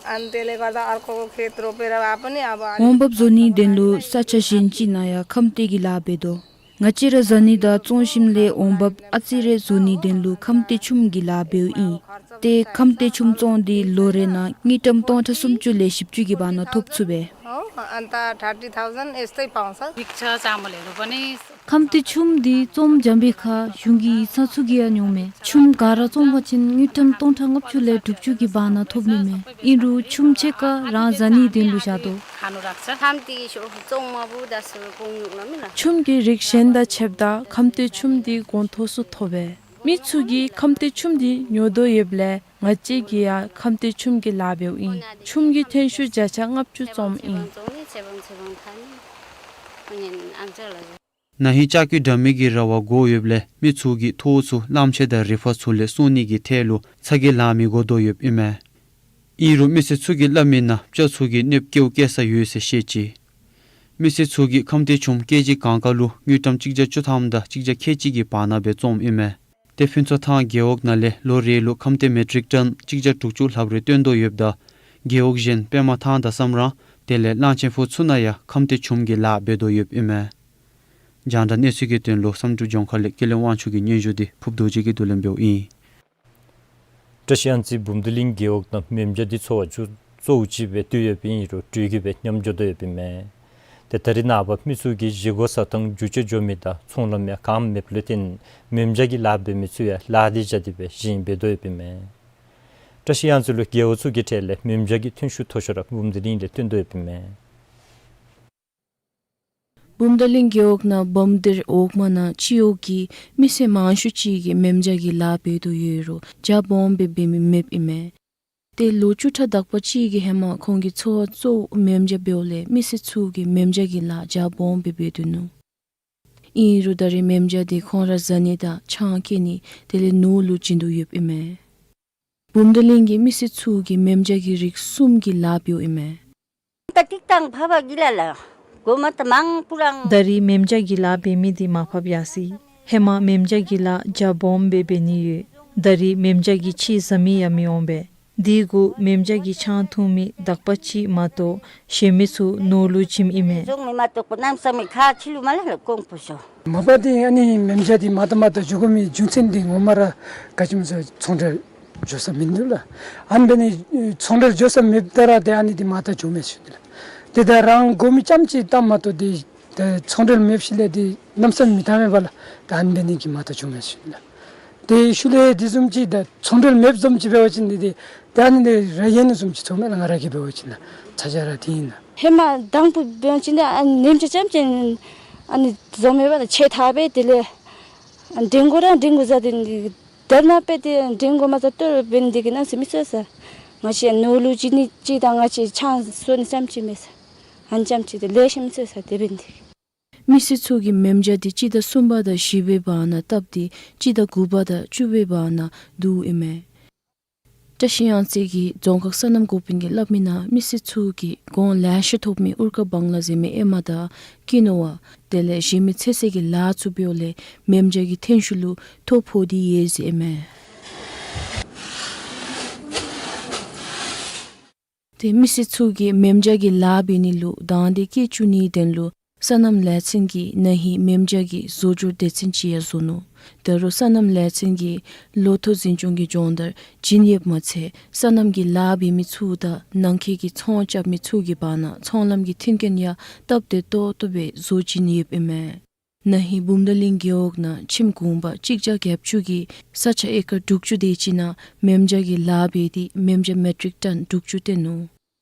अनि त्यसले गर्दा अर्काको खेत रोपेर भए पनि अब अलि འོང་འབབ་བཟོ་ནིའི་དོན་ལུ་ས་ཆ་གཞན་ཅིག་ནང་ཡང་ཁམས་བདེ་གི་ལཱ་འབད་དོ། ང་བཅས་ར་བཟའ་ནི་དང་བཙོང་ཞིནམ་ལས་འོང་འབབ་ཨ་ཙི་རེ་བཟོ་ནིའི་དོན་ལུ་ཁམས་བདེ་ཆུམ་གྱི་ལཱ་འབདཝ་ཨིན། ཏེ་ཁམས་བདེ་ཆུམ་བཙོང་སྟེ་ལོ་རེ་ནང་དངུལ་ཀྲམ་སྟོང་ཕྲག་སུམ་ཅུ་ལས་བཞི་བཅུ་གི་བར་ན་ཐོབ་ཚུགས་པས། हो, अन्त थर्टी थाउजन्ड यस्तै पाउँछ। भिक्षा चामलहरू पनि ཁམས་བདེ་ཆུམ་འདི་བཙོང་བྱམ་པའི་ཁར་གཞུང་གི་ཡིག་ཚང་ཚུ་གིས་ཡང་ཉོཝ་མས། ཆུམ་ག་ར་བཙོང་པ་ཅིན་དངུལ་ཀྲམ་སྟོང་ཕྲག་ལྔ་བཅུ་ལས་དྲུག་ཅུ་གི་བར་ན་ཐོབ་ནི་མས། ཨིན་རུང་ཆུམ་ཕྱེད་ཀ་རང་བཟའ་ནིའི་དོན་ལུ་བཞག་དོ། खानु राख्छ। ཁམས་བདེ་ཆུམ་བཙོང་མ་བུ་ད་སུ་གོང་ཡུག་ན་མིན་ན། ཆུམ་གྱི་རིགས་གཞན་དང་ཕྱདཔ་ད་ཁམས་བདེ་ཆུམ་འདི་གོང་མཐོ་སུ་ཐོབ་པས། མི་ཚུ་གིས་ཁམས་བདེ་ཆུམ་འདི་ཉོ་དོ་ཡོདཔ་ལས་ང་བཅས་ཀྱིས་ཡང་ཁམས་བདེ་ཆུམ་གྱི་ལཱ་འབདཝ་ཨིན། ཆུམ་གྱི་ཐོན་ཤུགས་བརྒྱ་ཆ་ལྔ་བཅུ་བཙོངམ་ཨིན། ན་ཧིང་ལྕགས་ཀྱུ་འདྲ་མིན་གྱི་ར་བ་དགོ་ཡོདཔ་ལས་མི་ཚུ་གིས་ཐོག་ཚུ་གླངམོ་ཆེ་དང་རི་ཕག་ཚུ་ལས་སྲུང་ནི་གི་ཐད་ལུ་ཚ་གྱང་ལང་མི་དགོ་དོ་ཡོདཔ་ཨིན་མས། ཨིན་རུང་མི་སེར་ཚུ་གིས་སླབ་མི་ནང་སྤྱ་ཚུ་གིས་གནོདཔ་བཀལཝ་བཀལ་ས་ཡོད་ཟེར་བཤད་ཅི། མི་སེར་ཚུ་གིས་ཁམས་བདེ་ཆུམ་ཀེ་ཇི་གང་ག་ལུ་དངུལ་ཀྲམ་གཅིག་བརྒྱ་བཅུ་ཐམ་དང་གཅིག་བརྒྱ་ཁལ་གཅིག་གི་བར་ན་སྦེ་བཙོངམ་ཨིན་མས། ཏེ་ཕུན་ཚོགས་ཐང་རྒེད་འོག་ནང་ལས་ལོ་རེ་ལུ་ཁམས་བདེ་མེ་ཊིག་ཊོན་གཅིག་བརྒྱ་དྲུག་ཅུ་ལྷགཔ་རེ་བཏོན་དོ་ཡོདཔ་ད་རྒེད་འོག་གཞན་པདྨ་ཐང་དང་བསམ་ར་དེ་ལས་གླང་ཆེན་ཕུ་ཚུ་ནང་ཡང་ཁམས་བདེ་ཆུམ་གྱི་ལཱ་འབད་དོ་ཡོདཔ་ཨིན་མས། རྒྱང་བསྒྲགས་གནས་ཚུལ་གྱི་དོན་ལུ་བསམ་གྲུབ་ལྗོངས་མཁར་ལས་ཀུན་ལེགས་དབང་ཕྱུག་གི་སྙན་ཞུ་དེ་ཕུརཔ་རྡོ་རྗེ་གིས་བསྡུ་ལེན་འབདཝ་ཨིན། བཀྲ་ཤིས་གཡང་རྩེ་འབུམ་སྡེ་གླིང་རྒེད་འོག་ནང་མེ་མཇའ་འདི་འཚོ་བ་གཙོ་བོ་ཅིག་སྦེ་བཏུབ་ཡོདཔ་ཨིན་རུང་དྲོད་ཀྱིས་སྦེ་ཉམས་འགྱོ་དོ་ཡོདཔ་ཨིན་མས། ཏེ་ད་རེས་ནངས་པ་མི་ཚུ་གིས་བཞེས་སྒོ་བཟའ་ཐངས་འགྱུར་བཅོས་འགྱོ་མི་དང་ཚོང་ལམ་ཡང་གངམ་མེདཔ་ལུ་བརྟེན་མེ་མཇའ་གི་ལཱ་འབད་མི་ཚུ་ཡང་ལཱ་འདི་བཞག་སྟེ་སྦེ་གཞན་འབད་དོ་ཡོདཔ་ཨིན་མས། བཀྲ་ཤིས་གཡང་རྩེ་ལུ་རྒེད་འོག་ཚུ་གི་གྲས་ལས་མེ་མཇའ་གི་ཐོན་ཤུགས་མཐོ་ཤོས་ར་འབུམ་སྡེ་གླིང་ལས་བཏོན་དོ་ཡོདཔ་ཨིན་མས། འབུམ་སྡེ་གླིང་རྒེད་འོག་ནང་བམ་སྡེར་འོག་མ་ནང་སྤྱི་འོག་གི་མི་སེར་མང་ཤོས་ཅིག་གིས་མེ་མཇའ་གི་ལཱ་འབད་དོ་ཡོད་རུང་རྒྱ་སྦོམ་སྦེ་འབད་མི་མེདཔ་ཨིན་མས། ཏེ་ལོ་བཅུ་ཕྲག་དག་པ་ཅིག་གི་ཧེ་མ་ཁོང་གི་འཚོ་བ་གཙོ་བོ་མེ་མཇའ་འབདཝ་ལས་མི་སེར་ཚུ་གིས་མེ་མཇའ་གི་ལཱ་རྒྱ་སྦོམ་སྦེ་འབད་དོ་ནུག། ཨིན་རུང་ད་རེས་མེ་མཇའ་དེ་ཁོང་ར་བཟའ་ནི་དང་ཆང་བསྐྱལ་ནི་དེ་ལས་ནོར་ལུ་བྱིན་དོ་ཡོདཔ་ཨིན་མས། འབུམ་སྡེ་གླིང་གི་མི་སེར་ཚུ་གིས་མེ་མཇའ་གི་རིགས་གསུམ་གྱི་ལཱ་འབདཝ་ཨིན་མས། ད་ཏིག་ཏང་ཕབ་པ་གི་ལཱ་ལགས། གོ་མ་ད་མང་པོ་རང་། ད་རེས་མེ་མཇའ་གི་ལཱ་འབད་མི་འདི་མར་ཕབ་ཡར་སོ་ཡི། ཧེ་མ་མེ་མཇའ་གི་ལཱ་རྒྱ་སྦོམ་སྦེ་འབད་ནི་ཡོད། ད་རེས་མེ་མཇའ་གི་ཕྱེ་བཟའ་མི་ཡང་མི་འོང་པས། དེ་གུ་མེ་མཇའ་གི་ཆང་འཐུང་མི་དག་པ་ཅིག་མ་གཏོགས་གཞན་མི་ཚུ་ནོར་ལུ་བྱིནམ་ཨིན་མས། བཟུང་མི་མ་གཏོགས་པ་གནམ་ས་མེད་ཁག་ཆེ་ལུ་མ་ལ་ལ་ཀོང་པོ་ཤོ། མ་པ་དེ་ཨ་ནི་མེ་མཇའ་དེ་མ་ཏ་མ་ཏ་འགྱོ་དགོ་མི་རྒྱུ་མཚན་དེ་ངོ་མ་ར་ག་ཅི་སྨོ་ཟེར་ཚོང་འབྲེལ་འགྱོ་ས་མིན་འདུག་ལགས། ཨ་ནི་འབད་ནི་ཚོང་འབྲེལ་འགྱོ་ས་མེདཔ་ད་ར་དེ་ཨ་ནི་དེ་མ་ཏ་འགྱོ་མི་ཅིག་འདུག་ལགས། དེ་ད་རང་དགོ་མི་ཙམ་ཅིག་བཏངམ་མ་གཏོགས་དེ་ད་ཚོང་འབྲེལ་མེདཔ་ཅིག་ལས་དེ་གནམ་ས་མེད་མི་བཏང་མེད་པ་ལགས། ད་ཨ་ནི་འབད་ནི་གིས་མ་ཏ་འགྱོ་མི་ཅིག་འདུག་ལགས། དེ་ཤུལ་ལས་དེ་བཟུམ་ཅིག་ད་ཚོང་འབྲེལ་མེདཔ་བཟུམ་ཅིག་འབད་བ་ཅིན་དེ་དེ་ད་ཨ་ནི་དེ་ར་ཡན་ནི་བཟུམ་ཅིག་ཚོརཝ་མས་ལགས། ང་ར་གིས་འབད་བ་ཅིན་ལགས། ཚ་གྱང་ར་དེ་ཨིན་ལགས། ཧེ་མ་དང་པོ་འབད་བ་ཅིན་ཨ་ནེམ་ཅིག་ཙམ་ཅིག་ཨ་ནི་བཟོ་མེད་པ་ལགས། ཆེ་ཐག་པས། དེ་ལས་འགྲེང་མགོ་ར་འགྲེང་མགོ་ཟ་དེ་ནི་དར་ནག་པས། དེ་འགྲེང་མགོ་མ་ཟ་ལྟོ་འབད་ནི་དེ་གིས་གནམ་ས་མི་ཚོར་ས། ང་བཅས་ནོར་ལུ་བྱིན་ནི་ཅིག་དང་ང་བཅས་ཆང་བཟོ་ནི་ཙམ་ཅིག་མེད་ས། ཨ་ནི་ཙམ་ཅིག་དེ་ལེགས་ཤོམ་མི་ཚོར་ས་དེ་འབད་ནི་དེ་གིས། མི་སེར་ཚུ་གིས་མེ་མཇའ་དེ་སྤྱི་ཟླ་གསུམ་པ་དང་བཞི་པའི་བར་ན་བཏབ་སྟེ་སྤྱི་ཟླ་དགུ་པ་དང་བཅུ་པའི་བར་ན་བསྡུཝ་ཨིན་མས། བཀྲིས་གཡང་རྩེ་གི་རྫོང་ཁག་སོ་ནམ་འགོ་དཔོན་གྱིས་སླབ་མི་ནང་མི་སེར་ཚུ་གིས་གོང་ལེ་ཤ་ཐོབ་མི་ཨུར་ཀ་བང་ལ་ཟེར་མི་ཨེ་མ་དང་ཀི་ནོ་བ་དེ་ལས་གཞན་མི་ཚོད་བསྲེ་གི་ལཱ་ཚུ་འབདཝ་ལས་མེ་མཇའ་གི་ཐོན་ཤུགས་ལུ་ཐོ་ཕོག་སྟེ་ཡོད་ཟེར་ཨིན་མས། ཏེ་མི་སེར་ཚུ་གིས་མེ་མཇའ་གི་ལཱ་འབད་ནི་ལུ་དང་འདོད་བསྐྱེད་བཅུག་ནིའི་དོན་ལུ་སོ་ནམ་ལས་ཚན་གྱིས་ན་ཧིང་མེ་མཇའ་གི་བཟོ་བཅོས་སྡེ་ཚན་ཅིག་ཡང་བཟོ་ནུག། ད་རུང་སོ་ནམ་ལས་ཚན་གྱིས་ལོ་ཐོག་འཛིན་སྐྱོང་གི་སྦྱོང་བརྡར་བྱིན་ཡོདཔ་མ་ཚད་སོ་ནམ་གྱི་ལཱ་འབད་མི་ཚུ་དང་ནང་འཁོད་ཀྱི་ཚོང་རྐྱབ་མི་ཚུ་གི་བར་ན་ཚོང་ལམ་གྱི་མཐུན་རྐྱེན་ཡང་སྟབས་བདེ་ཏོག་ཏོ་སྦེ་བཟོ་བྱིན་ཡོདཔ་ཨིན་མས། ན་ཧིང་བུམ་ཐང་གླིང་རྒེད་འོག་ནང་ཁྱིམ་གུང་པ་གཅིག་བརྒྱ་བརྒྱད་ཅུ་གིས་ས་ཆ་ཨེ་ཀར་དྲུག་ཅུ་དེ་ཅིག་ནང་མེ་མཇའ་གི་ལཱ་འབད་དེ་མེ་མཇའ་མེ་ཊིག་ཊོན་དྲུག་ཅུ་བཏོན་ནུག།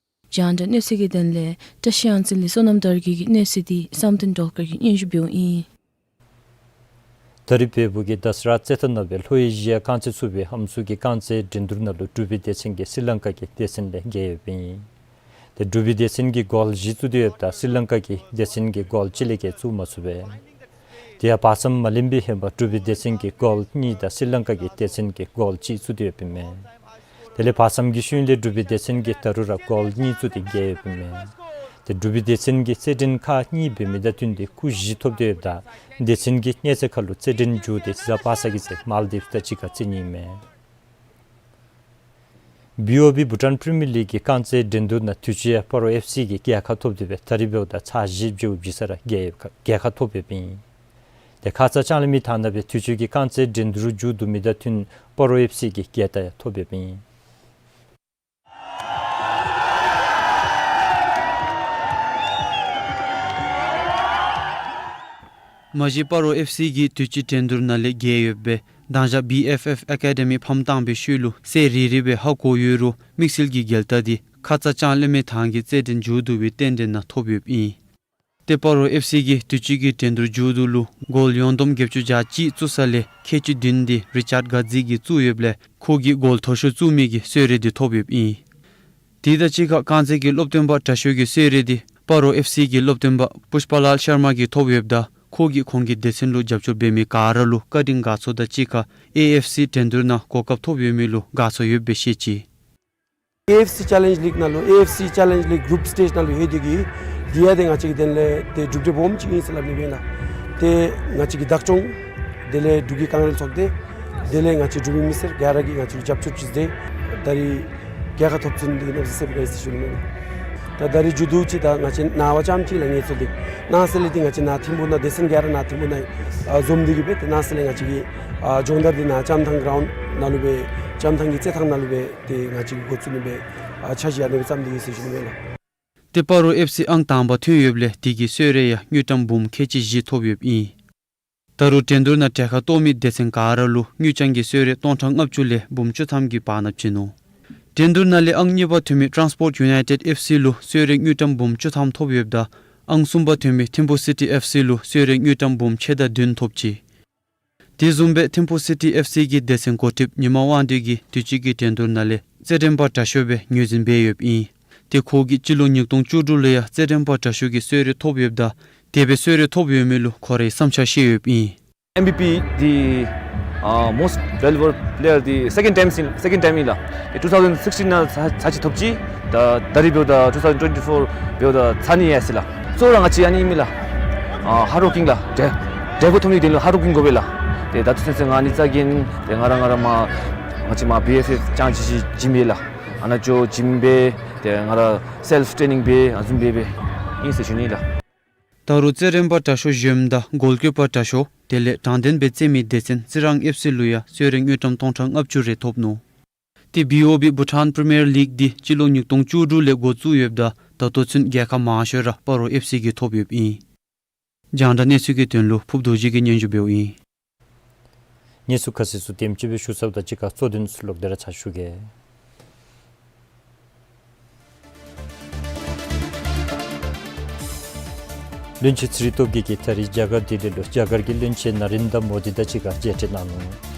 རྒྱང་བསྒྲགས་གནས་ཚུལ་གྱི་དོན་ལས་བཀྲིས་གཡང་རྩེ་ལས་བསོད་ནམས་དར་རྒྱས་ཀྱི་གནས་ཚུལ་འདི་བསམ་གཏན་སྒྲོལ་དཀར་གྱིས་སྙན་ཞུ་འབདཝ་ཨིན། ད་རིས་བལ་པོ་གི་དཱ་ས་ར་རྩེད་ཐང་ནང་སྦེ་ལྷོ་ཨེ་ཤི་ཡ་རྐང་རྩེད་ཚོགས་པའི་ཨམ་སྲུ་གི་རྐང་རྩེད་འགྲན་བསྡུར་ནང་ལུ་འབྲུག་པའི་སྡེ་ཚན་གྱིས་སི་ལང་ཀ་གི་སྡེ་ཚན་ལས་རྒྱལ་ཡོདཔ་ཨིན། ཏེ་འབྲུག་པའི་སྡེ་ཚན་གྱིས་གོལ་བཞི་བཙུགས་ཏེ་ཡོདཔ་ད་སི་ལང་ཀ་གི་སྡེ་ཚན་གྱིས་གོལ་གཅིག་ལས་བརྒལ་བཙུགས་མ་ཚུགས་པས། དེ་ཡང་བར་མཚམས་མ་ལོན་པའི་ཧེ་མ་འབྲུག་པའི་སྡེ་ཚན་གྱིས་གོལ་གཉིས་དང་སི་ལང་ཀ་གི་སྡེ་ཚན་གྱིས་གོལ་གཅིག་བཙུགས་ཏེ་ཡོདཔ་ཨིན་མས། དེ་ལས་བར་མཚམས་ཀྱི་ཤུལ་ལས་འབྲུག་པའི་སྡེ་ཚན་གྱིས་ད་རུང་ར་གོལ་གཉིས་བཙུགས་ཏེ་རྒྱལ་ཡོདཔ་ཨིན་མས། ཏེ་འབྲུག་པའི་སྡེ་ཚན་གྱིས་རྩེད་འགྲན་ཁག་གཉིས་འབད་མི་དང་བསྟུན་ཏེ་སྐུགས་བཞི་ཐོབ་སྟེ་ཡོདཔ་ད་སྡེ་ཚན་གྱིས་གཉེར་ཚད་ཁར་ལུ་རྩེད་འགྲན་མཇུག་སྟེ་གཟའ་པ་སངས་ཀྱི་ཚེ་མཱལ་དིབ་དང་གཅིག་ཁར་རྩེད་ནི་ཨིན་མས། བི་ཨོ་བི་བྷུ་ཊཱན་པི་རི་མི་ཡར་ལིག་གི་རྐང་རྩེད་འགྲན་བསྡུར་ནང་དུས་ཅི་ཡང་སྤ་རོ་ཨེཕ་སི་གིས་རྒྱལ་ཁ་ཐོབ་སྟེ་སྦེ་ད་རིས་འབདཝ་ད་ཚར་བཞི་བརྗེ་བོ་བྱིན་ས་ར་རྒྱལ་ཁ་རྒྱལ་ཁ་ཐོབ་ཡོདཔ་ཨིན། ཏེ་ཁ་ཙ་ལྕང་གླིང་མི་ཐང་ནང་སྦེ་དུས་ཅི་གི་རྐང་རྩེད་འགྲན་བསྡུར་མཇུག་བསྡུ་མི་དང་བསྟུན་སྤ་རོ་ཨེཕ་སི་གིས་རྒྱལ་ཁ་ཡང་ཐོབ་ཡོདཔ་ཨིན། མ་གཞི་སྤ་རོ་ཨེཕ་སི་གིས་དུས་ཅི་འགྲན་བསྡུར་ནང་ལས་རྒྱལ་ཡོདཔ་སྦེ་མདང་ཞག་བི་ཨེཕ་ཨེཕ་ཨེ་ཀ་ཌི་མི་ཕམ་བཏང་བའི་ཤུལ་ལུ་གསལ་རི་རི་སྦེ་ཧ་གོ་ཡོད་རུང་དམིགས་བསལ་གྱི་རྒྱལ་རྟགས་འདི་ཁ་ཙ་ལྕང་གླིང་མི་ཐང་གི་རྩེད་འགྲན་མཇུག་བསྡུ་བའི་རྟེན་འབྲེལ་ནང་ཐོབ་ཡོདཔ་ཨིན། ཏེ་སྤ་རོ་ཨེཕ་སི་གིས་དུས་ཅི་གི་འགྲན་བསྡུར་མཇུག་བསྡུ་ལུ་གོལ་ཡོངས་བསྡོམས་བརྒྱད་ཅུ་གྱ་གཅིག་བཙུགས་ས་ལས་ཁལ་གཅིག་བདུན་འདི་རི་ཅརཌ་དགའ་ཚེ་གིས་བཙུགས་ཡོདཔ་ལས་ཁོ་གིས་གོལ་མཐོ་ཤོས་བཙུགས་མི་གི་གསོལ་རས་འདི་ཐོབ་ཡོདཔ་ཨིན། དེ་དང་གཅིག་ཁར་རྐང་རྩེད་ཀྱི་སློབ་སྟོན་པ་དྲག་ཤོས་ཀྱི་གསོལ་རས་འདི་སྤ་རོ་ཨེཕ་སི་གི་སློབ་སྟོན་པ་པུཤ་པ་ལཱལ་ཤར་མ་གིས་ཐོབ་ཡོདཔ་ད་ཁོ་གིས་ཁོང་གི་སྡེ་ཚན་ལུ་རྒྱབ་སྐྱོར་འབད་མི་ག་ར་ལུ་བཀའ་དྲིན་དགའ་ཚོར་དང་གཅིག་ཁར་ཨེ་ཨེཕ་སི་འགྲན་བསྡུར་ནང་གོ་སྐབས་ཐོབ་ཡོད་མི་ལུ་དགའ་ཚོར་ཡོདཔ་སྦེ་བཤད་ཅི། ཨེ་ཨེཕ་སི་ཅེ་ལེནཇ་ལིག་ནང་ལུ་ཨེ་ཨེཕ་སི་ཅེ་ལེནཇ་ལིག་གུ་རུབ་སི་ཊེཇ་ནང་ལུ་ལྷོད་དེ་གིས་འདི་ཡང་ཏེ་ང་བཅས་ཀྱི་དོན་ལས་ཏེ་གྲུབ་འབྲས་སྦོམ་ཅིག་ཨིན་ཟེར་སླབ་ནི་སྦེ་ཨིན་ལགས། ཏེ་ང་བཅས་ཀྱི་བདག་སྐྱོང་དེ་ལས་འབྲུག་གི་རྐང་རྩེད་ཚོགས་སྡེ་དེ་ལས་ང་བཅས་འབྲུག་མི་མི་སེར་ག་ར་གིས་ང་བཅས་ལུ་རྒྱབ་སྐྱོར་ཅིག་མཛད་ད་རིས་རྒྱལ་ཁ་ཐོབ་ཚུན་ཏེ་གནམ་ས་སེར་པོ་ག་ཨིན་ཟེར་ཞུ་ནི་སྦེ་ཨིན་ལགས། ད་ད་རིས་མཇུག་བསྡུ་ཅིག་ད་ང་བཅས་ནངས་པ་ཙམ་ཅིག་ལགས་ངལ་རྩོལ་འདི་གནངས་ཚེ་ལས་ཏེ་ང་བཅས་ནཱ་ཐིམ་ཕུག་ནང་སྡེ་ཚན་ག་ར་ནཱ་ཐིམ་ཕུག་ནང་ཨ་འཛོམས་ཏེ་གིས་སྦེ་ཏེ་གནངས་ཚེ་ལས་ང་བཅས་ཀྱི་ཨ་སྦྱོང་བརྡར་འདི་ནཱ་ལྕམ་ཐང་གི་གྲོང་ནང་ལུ་སྦེ་ལྕམ་ཐང་གི་རྩེད་ཐང་ནང་ལུ་སྦེ་ཏེ་ང་བཅས་ཀྱིས་འགོ་བཙུགས་ནི་སྦེ་ཨ་འཆར་གཞི་ཨ་ནི་སྦེ་བརྩམས་ཏེ་ཡོད་ཟེར་ཞུ་ནི་སྦེ་ཨིན་ལགས། ཏེ་སྤ་རོ་ཨེཕ་སི་ཨང་དང་པ་ཐོན་ཡོདཔ་ལས་དེ་གི་གསོལ་རས་ཡང་དངུལ་ཀྲམ་འབུམ་ཁལ་གཅིག་བཞི་ཐོབ་ཡོདཔ་ཨིན། ད་རུང་འགྲན་བསྡུར་ནང་གྲལ་ཁར་གཏོགས་མི་སྡེ་ཚན་ག་ར་ལུ་དངུལ་རྐྱང་གི་གསོལ་རས་སྟོང་ཕྲག་ལྔ་བཅུ་ལས་འབུམ་བཅུ་ཐམ་གྱི་བར་ན་བྱིན་ནུག། འགྲན་བསྡུར་ནང་ལས་ཨང་གཉིས་པ་ཐོན་མི་ཊཱནསི་པོརཊ་ཡུ་ནའི་ཊེཌ་ཨེཕ་སི་ལུ་གསོལ་རས་དངུལ་ཀྲམ་འབུམ་བཅུ་ཐམ་ཐོབ་ཡོདཔ་ད་ཨང་གསུམ་པ་ཐོན་མི་ཐིམ་ཕུག་སི་ཊི་ཨེཕ་སི་ལུ་གསོལ་རས་དངུལ་ཀྲམ་འབུམ་ཕྱེད་དང་བདུན་ཐོབ་ཅི། དེ་བཟུམ་སྦེ་ཐིམ་ཕུག་སི་ཊི་ཨེཕ་སི་གི་སྡེ་ཚན་འགོ་ཁྲིདཔ་ཉི་མ་དབང་འདུས་ཀྱིས་དུས་ཅི་གི་འགྲན་བསྡུར་ནང་ལས་རྩེད་འགྲན་པ་དྲག་ཤོས་སྦེ་ངོས་འཛིན་འབད་ཡོདཔ་ཨིན། ཏེ་ཁོ་གིས་སྤྱི་ལོ་ཉིས་སྟོང་བཅུ་དྲུག་ལུ་ཡང་རྩེད་འགྲན་པ་དྲག་ཤོས་ཀྱི་གསོལ་རས་ཐོབ་ཡོདཔ་ད་དེ་སྦེ་གསོལ་རས་ཐོབ་ཡོད་མི་ལུ་ཁོ་རའི་བསམ་འཆར་བཤད་ཡོདཔ་ཨིན། ཨེམ་བི་པི་འདི་ཨ་most valuable player འདི་སེ་ཀེནཌ་ཊའིམ་ཨིན་སེ་ཀེནཌ་ཊའིམ་ཨིན་ལགས། ཨེ་ཊུ་ཐའུ་ཟེནཌ་སིགསི་ཊིན་ནང་ཚར་ཚར་གཅིག་ཐོབ་ཅི། ད་ད་རིས་འབདཝ་ད་ཊུ་ཐའུ་ཟེནཌ་ཊུ་ཝེན་ཊི་ཕོར་འབདཝ་ད་ཚར་ནི་ཡང་ཟེར་ལགས། གཙོ་བོ་ར་ང་བཅས་ཨ་ནི་ཨིན་མས་ལགས། ཨ་ཧརཌ་ཝོར་ཀིང་ལགས། འབྲས་འབྲས་བུ་ཐོབ་ནིའི་དོན་ལུ་ཧརཌ་ཝོར་ཀིང་དགོ་པས་ལགས། ཏེ་ད་ལྟོ་ཚུན་ཚོད་ང་ཨ་ནི་རྩ་འགེངས་ཏེ་ང་ར་ང་ར་མར་ང་བཅས་མར་བི་ཨེསི་ཨེཕ་ཅང་ཅིག་བྱིན་མས་ལགས། ཨ་ནཱ་ཅིག་བྱིན་སྦེ་ཏེ་ང་ར་སེལཕ་ཊྲེ་ནིང་འབད་ཨ་ནི་བཟུམ་སྦེ་སྦེ་ཨིན་ཟེར་ཞུ་ནི་ལགས། ད་རུང་རྩེད་འགྲན་པ་དྲག་ཤོས་གཞོནམ་དང་གོལ་ཀིཔ་པ་དྲག་ཤོས་དེ་ལས་དྲང་བདེན་སྦེ་རྩེད་མི་སྡེ་ཚན་རྩི་རང་ཨེཕ་སི་ལུ་ཡང་གསོལ་རས་དངུལ་ཀྲམ་སྟོང་ཕྲག་ལྔ་བཅུ་རེ་ཐོབ་ནུག། ཏེ་བི་ཨོ་བི་བྷུ་ཊཱན་པི་རི་མི་ཡར་ལིག་འདི་སྤྱི་ལོ་ཉིས་སྟོང་བཅུ་དྲུག་ལས་འགོ་བཙུགས་ཡོདཔ་ད་ད་ལྟོ་ཚུན་རྒྱལ་ཁ་མང་ཤོས་ར་སྤ་རོ་ཨེཕ་སི་གིས་ཐོབ་ཡོདཔ་ཨིན། རྒྱང་བསྒྲགས་གནས་ཚུལ་གྱི་དོན་ལུ་ཕུབ་རྡོ་རྗེ་གིས་སྙན་ཞུ་འབདཝ་ཨིན། གནས་ཚུལ་ཁ་གསལ་ཚུ་དེམ་ཅིག་སྦེ་ཞུ་ཚརཝ་དང་གཅིག་ཁར་གཙོ་དོན་ཚུ་ལོག་སྟེ་ར་ཚར་ཞུ་གེ། བློན་ཆེན་ཚེ་རིང་སྟོབས་རྒྱས་ཀྱིས་ད་རིས་རྒྱ་གར་ལྡི་ལི་ལུ་རྒྱ་གར་གྱི་བློན་ཆེན་ནཱ་རེན་དྲ་མོ་དི་དང་གཅིག་ཁར་མཇལ་འཕྲད་གནང་ནུག།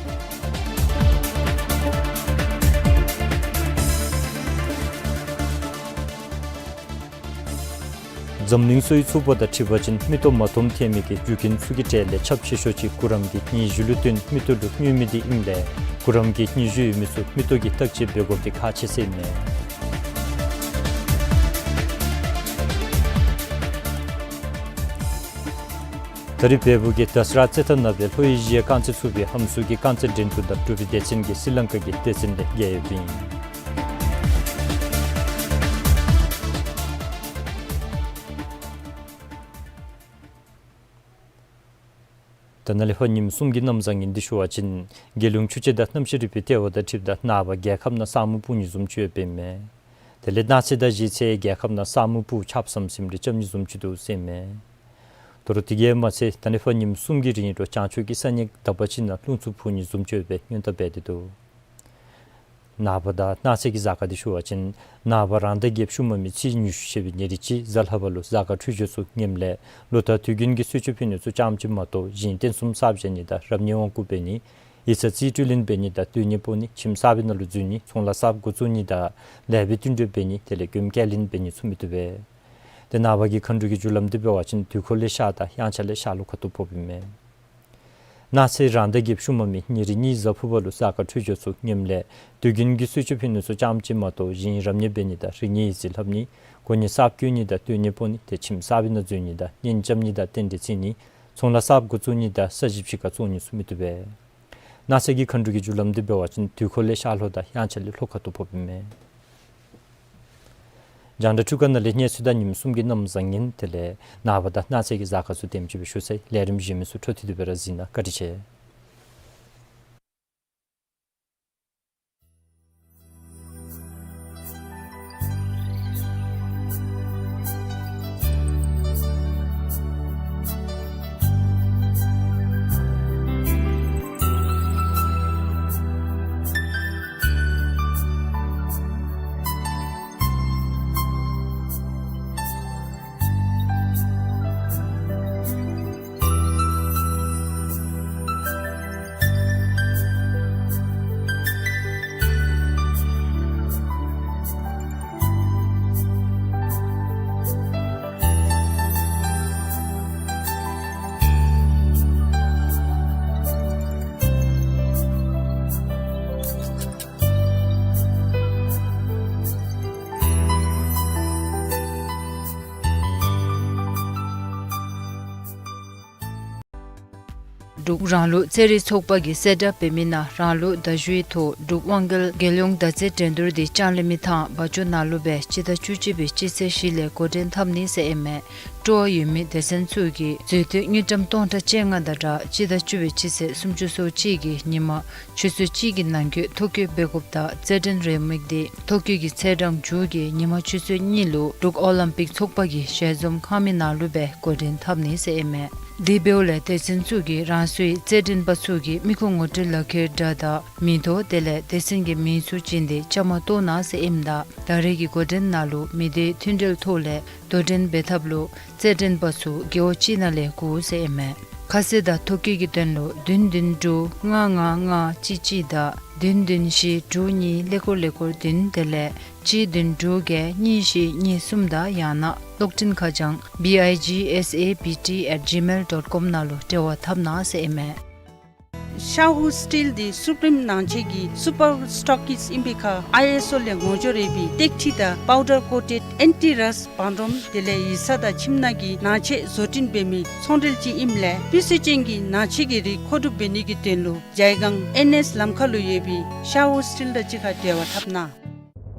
འཛམ་གླིང་གསོ་བའི་ཚོགས་པ་དང་འཁྲིལ་བ་ཅིན་མིག་ཏོ་མ་མཐོང་ཐལ་མི་གི་རྒྱུ་རྐྱེན་ཚུ་གི་གྲས་ལས་ཁྱབ་ཆེ་ཤོས་ཅིག་གུ་རམ་གྱི་གཉིད་ཞུ་ལུ་བརྟེན་མིག་ཏོ་ལུ་མྱོང་མི་དེ་ཨིནམ་ལས་གུ་རམ་གྱི་གཉིད་ཞུ་ཡོད་མི་ཚུ་མིག་ཏོ་གི་བརྟག་དཔྱད་འབད་དགོཔ་དེ་ཁག་ཆེ་ཟེར་ཨིན་མས། ད་རེས་བལ་པོ་གི་དཱ་སི་ར་རྩེད་ཐང་ནང་སྦེ་ལྷོ་ཨེ་ཤི་ཡའི་རྐང་རྩེད་ཚོགས་པའི་ཧམ་སུར་གྱི་རྐང་རྩེད་འགྲན་བསྡུར་དང་འབྲུག་པའི་སྡེ་ཚན་གྱིས་སི་ལང་ཀ་གི་སྡེ་ཚན་ལས་རྒྱལ་ཡོདཔ་ཨིན། ད་ནཱ་ལས་ཕར་ཉིནམ་གསུམ་གྱི་གནམ་བཟང་ངན་འདི་ཞུ་བ་ཅིན་རྒྱལ་ཡོངས་ཆུ་དཔྱད་དང་གནམ་གཤིས་རིག་པའི་ལྟེ་བ་དང་འཁྲིལཝ་ད་ནངས་པ་རྒྱལ་ཁབ་ནང་ས་སྨུག་སྤུབ་ནི་བཟུམ་ཅིག་ཡོདཔ་ཨིན་མས། དེ་ལས་གནངས་ཚེ་དང་གཞེས་ཚེ་རྒྱལ་ཁབ་ནང་ས་སྨུག་སྤུབ་ཆརཔ་ཟམ་ཟིམ་རེ་རྐྱབ་ནི་བཟུམ་ཅིག་འདུག་ཟེར་ཨིན་མས། དོ་རུང་དེ་གིས་མ་ཚད་ད་ནཱ་ལས་ཕར་ཉིནམ་གསུམ་གྱི་རིང་ལུ་བྱང་ཕྱོགས་ཀྱི་ས་གནས་དག་པ་ཅིག་ནང་རླུང་འཚུབ་འཕུ་ནི་བཟུམ་ཅིག་ཡོད་པའི་སྔོན་བརྡ་འབད་དེ་འདུག། ནངས་པ་དང་གནངས་ཚེ་གི་གཟའ་སྐར་འདི་ཞུ་བ་ཅིན་ནངས་པ་རང་ཟླ་བརྒྱད་ཤུལ་མ་མའི་ཚེས་ཉི་ཤུ་ཞེས་པའི་ཉེར་གཅིག་གཟའ་ལྷག་པ་ལུ་གཟའ་སྐར་འཕྲོད་སྦྱོར་ཚུ་ངནམ་ལས་ལོ་ལྟར་དུས་རྒྱུན་གྱི་གསོལ་མཆོད་ཕུལ་ནི་ཚུ་རྐྱངམ་ཅིག་མ་གཏོགས་གཞན་རྟེན་གསུམ་གསརཔ་བཞེངས་ནི་དང་རབ་གནས་དབང་བསྐུར་འབད་ནི་ཡིག་ཚང་རྩིས་སྤྲོད་ལེན་འབད་ནི་དང་སྟོད་ཉལ་སྤོ་ནི་ཁྱིམ་གསར་པའི་ནང་ལུ་འཛུལ་ནི་ཚོང་ལཱ་གསརཔ་འགོ་བཙུགས་ནི་དང་ལེགས་པའི་བསྟུན་གྲོས་འབད་ནི་དེ་ལས་མགྱོནམ་སྐྱེལ་ལེན་འབད་ནི་ཚུ་མི་བཏུབ་པས། དེ་ནངས་པ་གི་མཁའ་འགྲོ་གི་རྒྱུ་ལམ་འདི་འབད་བ་ཅིན་དུས་འཁོར་ལས་ཤར་དང་དབྱངས་འཆར་ལས་ཤར་ལྷོ་ཁ་ཐུག་ཕོགཔ་ཨིན་མས། གནངས་ཚེ་རང་ཟླ་བརྒྱད་ཤུལ་མ་མའི་ཉེར་གཉིས་གཟའ་ཕུར་བུ་ལུ་གཟའ་སྐར་འཕྲོད་སྦྱོར་ཚུ་ངནམ་ལས་དུས་རྒྱུན་གྱི་གསོལ་མཆོད་ཕུལ་ནི་ཚུ་རྐྱངམ་ཅིག་མ་གཏོགས་གཞན་རབ་གནས་འབད་ནི་དང་རིག་གནས་ཡིག་རྩིས་ལྷབ་ནི་གོ་གནས་གསརཔ་བསྐོ་ནི་དང་སྟོད་ཉལ་སྤོ་ནི་དེ་ཁྱིམ་གསར་པའི་ནང་འཛུལ་ནི་དང་གཉེན་རྐྱབ་ནི་དང་རྟེན་འབྲེལ་བརྩི་ནི་ཚོང་ལཱ་གསརཔ་འགོ་བཙུགས་ནི་དང་ས་གཞི་ཕྱི་ཁར་བཙོང་ནི་ཚུ་མི་བཏུབ་པས། གནངས་ཚེ་གི་མཁའ་འགྲོ་གི་རྒྱུ་ལམ་འདི་འབད་བ་ཅིན་དུས་འཁོར་ལས་ཤར་ལྷོ་དང་དབྱངས་འཆར་ལས་ལྷོ་ཁ་ཐུག་ཕོགཔ་ཨིན་མས། རྒྱང་བསྒྲགས་འཕྲུལ་ཁང་ནང་ལས་གནས་ཚུལ་དང་ཉིནམ་གསུམ་གྱི་གནམ་བཟང་ངན་དེ་ལས་ནངས་པ་དང་གནངས་ཚེ་གི་གཟའ་སྐར་ཚུ་དེམ་ཅིག་སྦེ་ཞུ་ཚར་ཡི། ལས་རིམ་གཞན་མི་ཚུ་འཕྲོ་མཐུད་དེ་སྦེ་ར་གཟིགས་གནང་། བཀའ་དྲིན་ཆེ། འབྲུག་རང་ལུགས་རྩེད་རིགས་ཚོགས་པ་གིས་གསལ་བསྒྲགས་འབད་མི་ནང་རང་ལུགས་མདའ་གཞུའི་ཐོག་འབྲུག་དབང་རྒྱལ་རྒྱལ་ཡོངས་མདའ་རྩེད་འགྲན་བསྡུར་དེ་ལྕང་གླིང་མི་ཐང་བ་ཅུ་ནང་ལུ་སྦེ་སྤྱི་ཟླ་བཅུ་གཅིག་པའི་སྤྱི་ཚེས་བཞི་ལས་འགོ་འདྲེན་འཐབ་ནི་ཟེར་ཨིན་མས། སྤྲོ་བ་ཡོད་མི་སྡེ་ཚན་ཚུ་གིས་འཛུལ་དོན་དངུལ་ཀྲམ་སྟོང་ཕྲག་བཅོ་ལྔ་དང་སྦྲགས་སྤྱི་ཟླ་བཅུ་པའི་སྤྱི་ཚེས་སུམ་ཅུ་སོ་གཅིག་གི་ཉིན་མ་ཆུ་ཚོད་གཅིག་གི་ནང་འཁོད་ཐོ་བཀོད་འབད་དགོཔ་དང་རྩེད་འགྲན་རེའུ་མིག་དེ་ཐོ་བཀོད་ཀྱི་ཚེས་གྲངས་མཇུག་གི་ཉིན་མ་ཆུ་ཚོད་གཉིས་ལུ་འབྲུག་ཨོ་ལིམ་པིག་ཚོགས་པ་གི་ཞལ་འཛོམས་ཁང་མིག་ནང་ལུ་སྦེ་འགོ་འདྲེན་འཐབ་ནི་ཟེར་ཨིན་མས། དེ་འབདཝ་ལས་སྡེ་ཚན་ཚུ་གིས་རང་སོའི་རྩེད་འགྲན་པ་ཚུ་གི་མི་ཁུངས་ངོ་སྤྲོད་ལག་ཁྱེར་འདྲ་དང་མིང་ཐོ་དེ་ལས་སྡེ་ཚན་གྱི་མིང་ཚུ་བྱིན་ཏེ་བཅའ་མར་གཏོགས་གནང་ཟེར་ཨིནམ་ད་ད་རེས་ཀྱི་འགོ་འདྲེན་ནང་ལུ་མི་སྡེའི་མཐུན་འབྲེལ་ཐོག་ལས་དོ་འགྲན་འབད་ཐབས་ལུ་རྩེད་འགྲན་པ་ཚུ་རྒེད་འོག་གཅིག་ནང་ལས་དགོ་ཟེར་ཨིན་མས། ཁ་གསལ་དང་ཐོ་བཀོད་ཀྱི་དོན་ལུ་བདུན་བདུན་དྲུག་ལྔ་ལྔ་ལྔ་གཅིག་གཅིག་དང་བདུན་བདུན་བཞི་དྲུག་གཉིས་ཀླད་ཀོར་ཀླད་ཀོར་བདུན་དེ་ལས་གཅིག་བདུན་དྲུག་བརྒྱད་གཉིས་བཞི་གཉིས་གསུམ་དང་ཡང་ན་གློག་འཕྲིན་ཁ་བྱང་B I G S A B T at gmail dot com ནང་ལུ་འབྲེལ་བ་འཐབ་གནང་ཟེར་ཨིན་མས། ཤ་ཧུ་སི་ཊིལ་འདི་སུ་པི་རིམ་ནང་ཆེན་གྱི་སུ་པར་སི་ཊོག་ཀིསཊ་ཨིན་པའི་ཁར་ཨའི་ཨེསི་ཨོ་ལས་ངོ་སྦྱོར་ཡོད་པའི་ཏེག་ཁྲི་དང་པའུ་ཌར་ཀོ་ཊེཌ་ཨེན་ཊི་རསཊ་བང་རིམ་དེ་ལས་ཡིག་ཚང་དང་ཁྱིམ་ནང་གི་ནང་ཆས་བཟོ་སྐྲུན་འབད་མི་ཚོང་འབྲེལ་ཅིག་ཨིནམ་ལས་སྤུས་ཚད་ཅན་གྱི་ནང་ཆས་ཀྱི་རིགས་མཁོ་སྒྲུབ་འབད་ནི་གི་དོན་ལུ་ཇའི་སྒང་ཨེན་ཨེསི་ལམ་ཁ་ལུ་ཡོད་པའི་ཤ་ཧུ་སི་ཊིལ་དང་གཅིག་ཁར་འབྲེལ་བ་འཐབ་གནང་།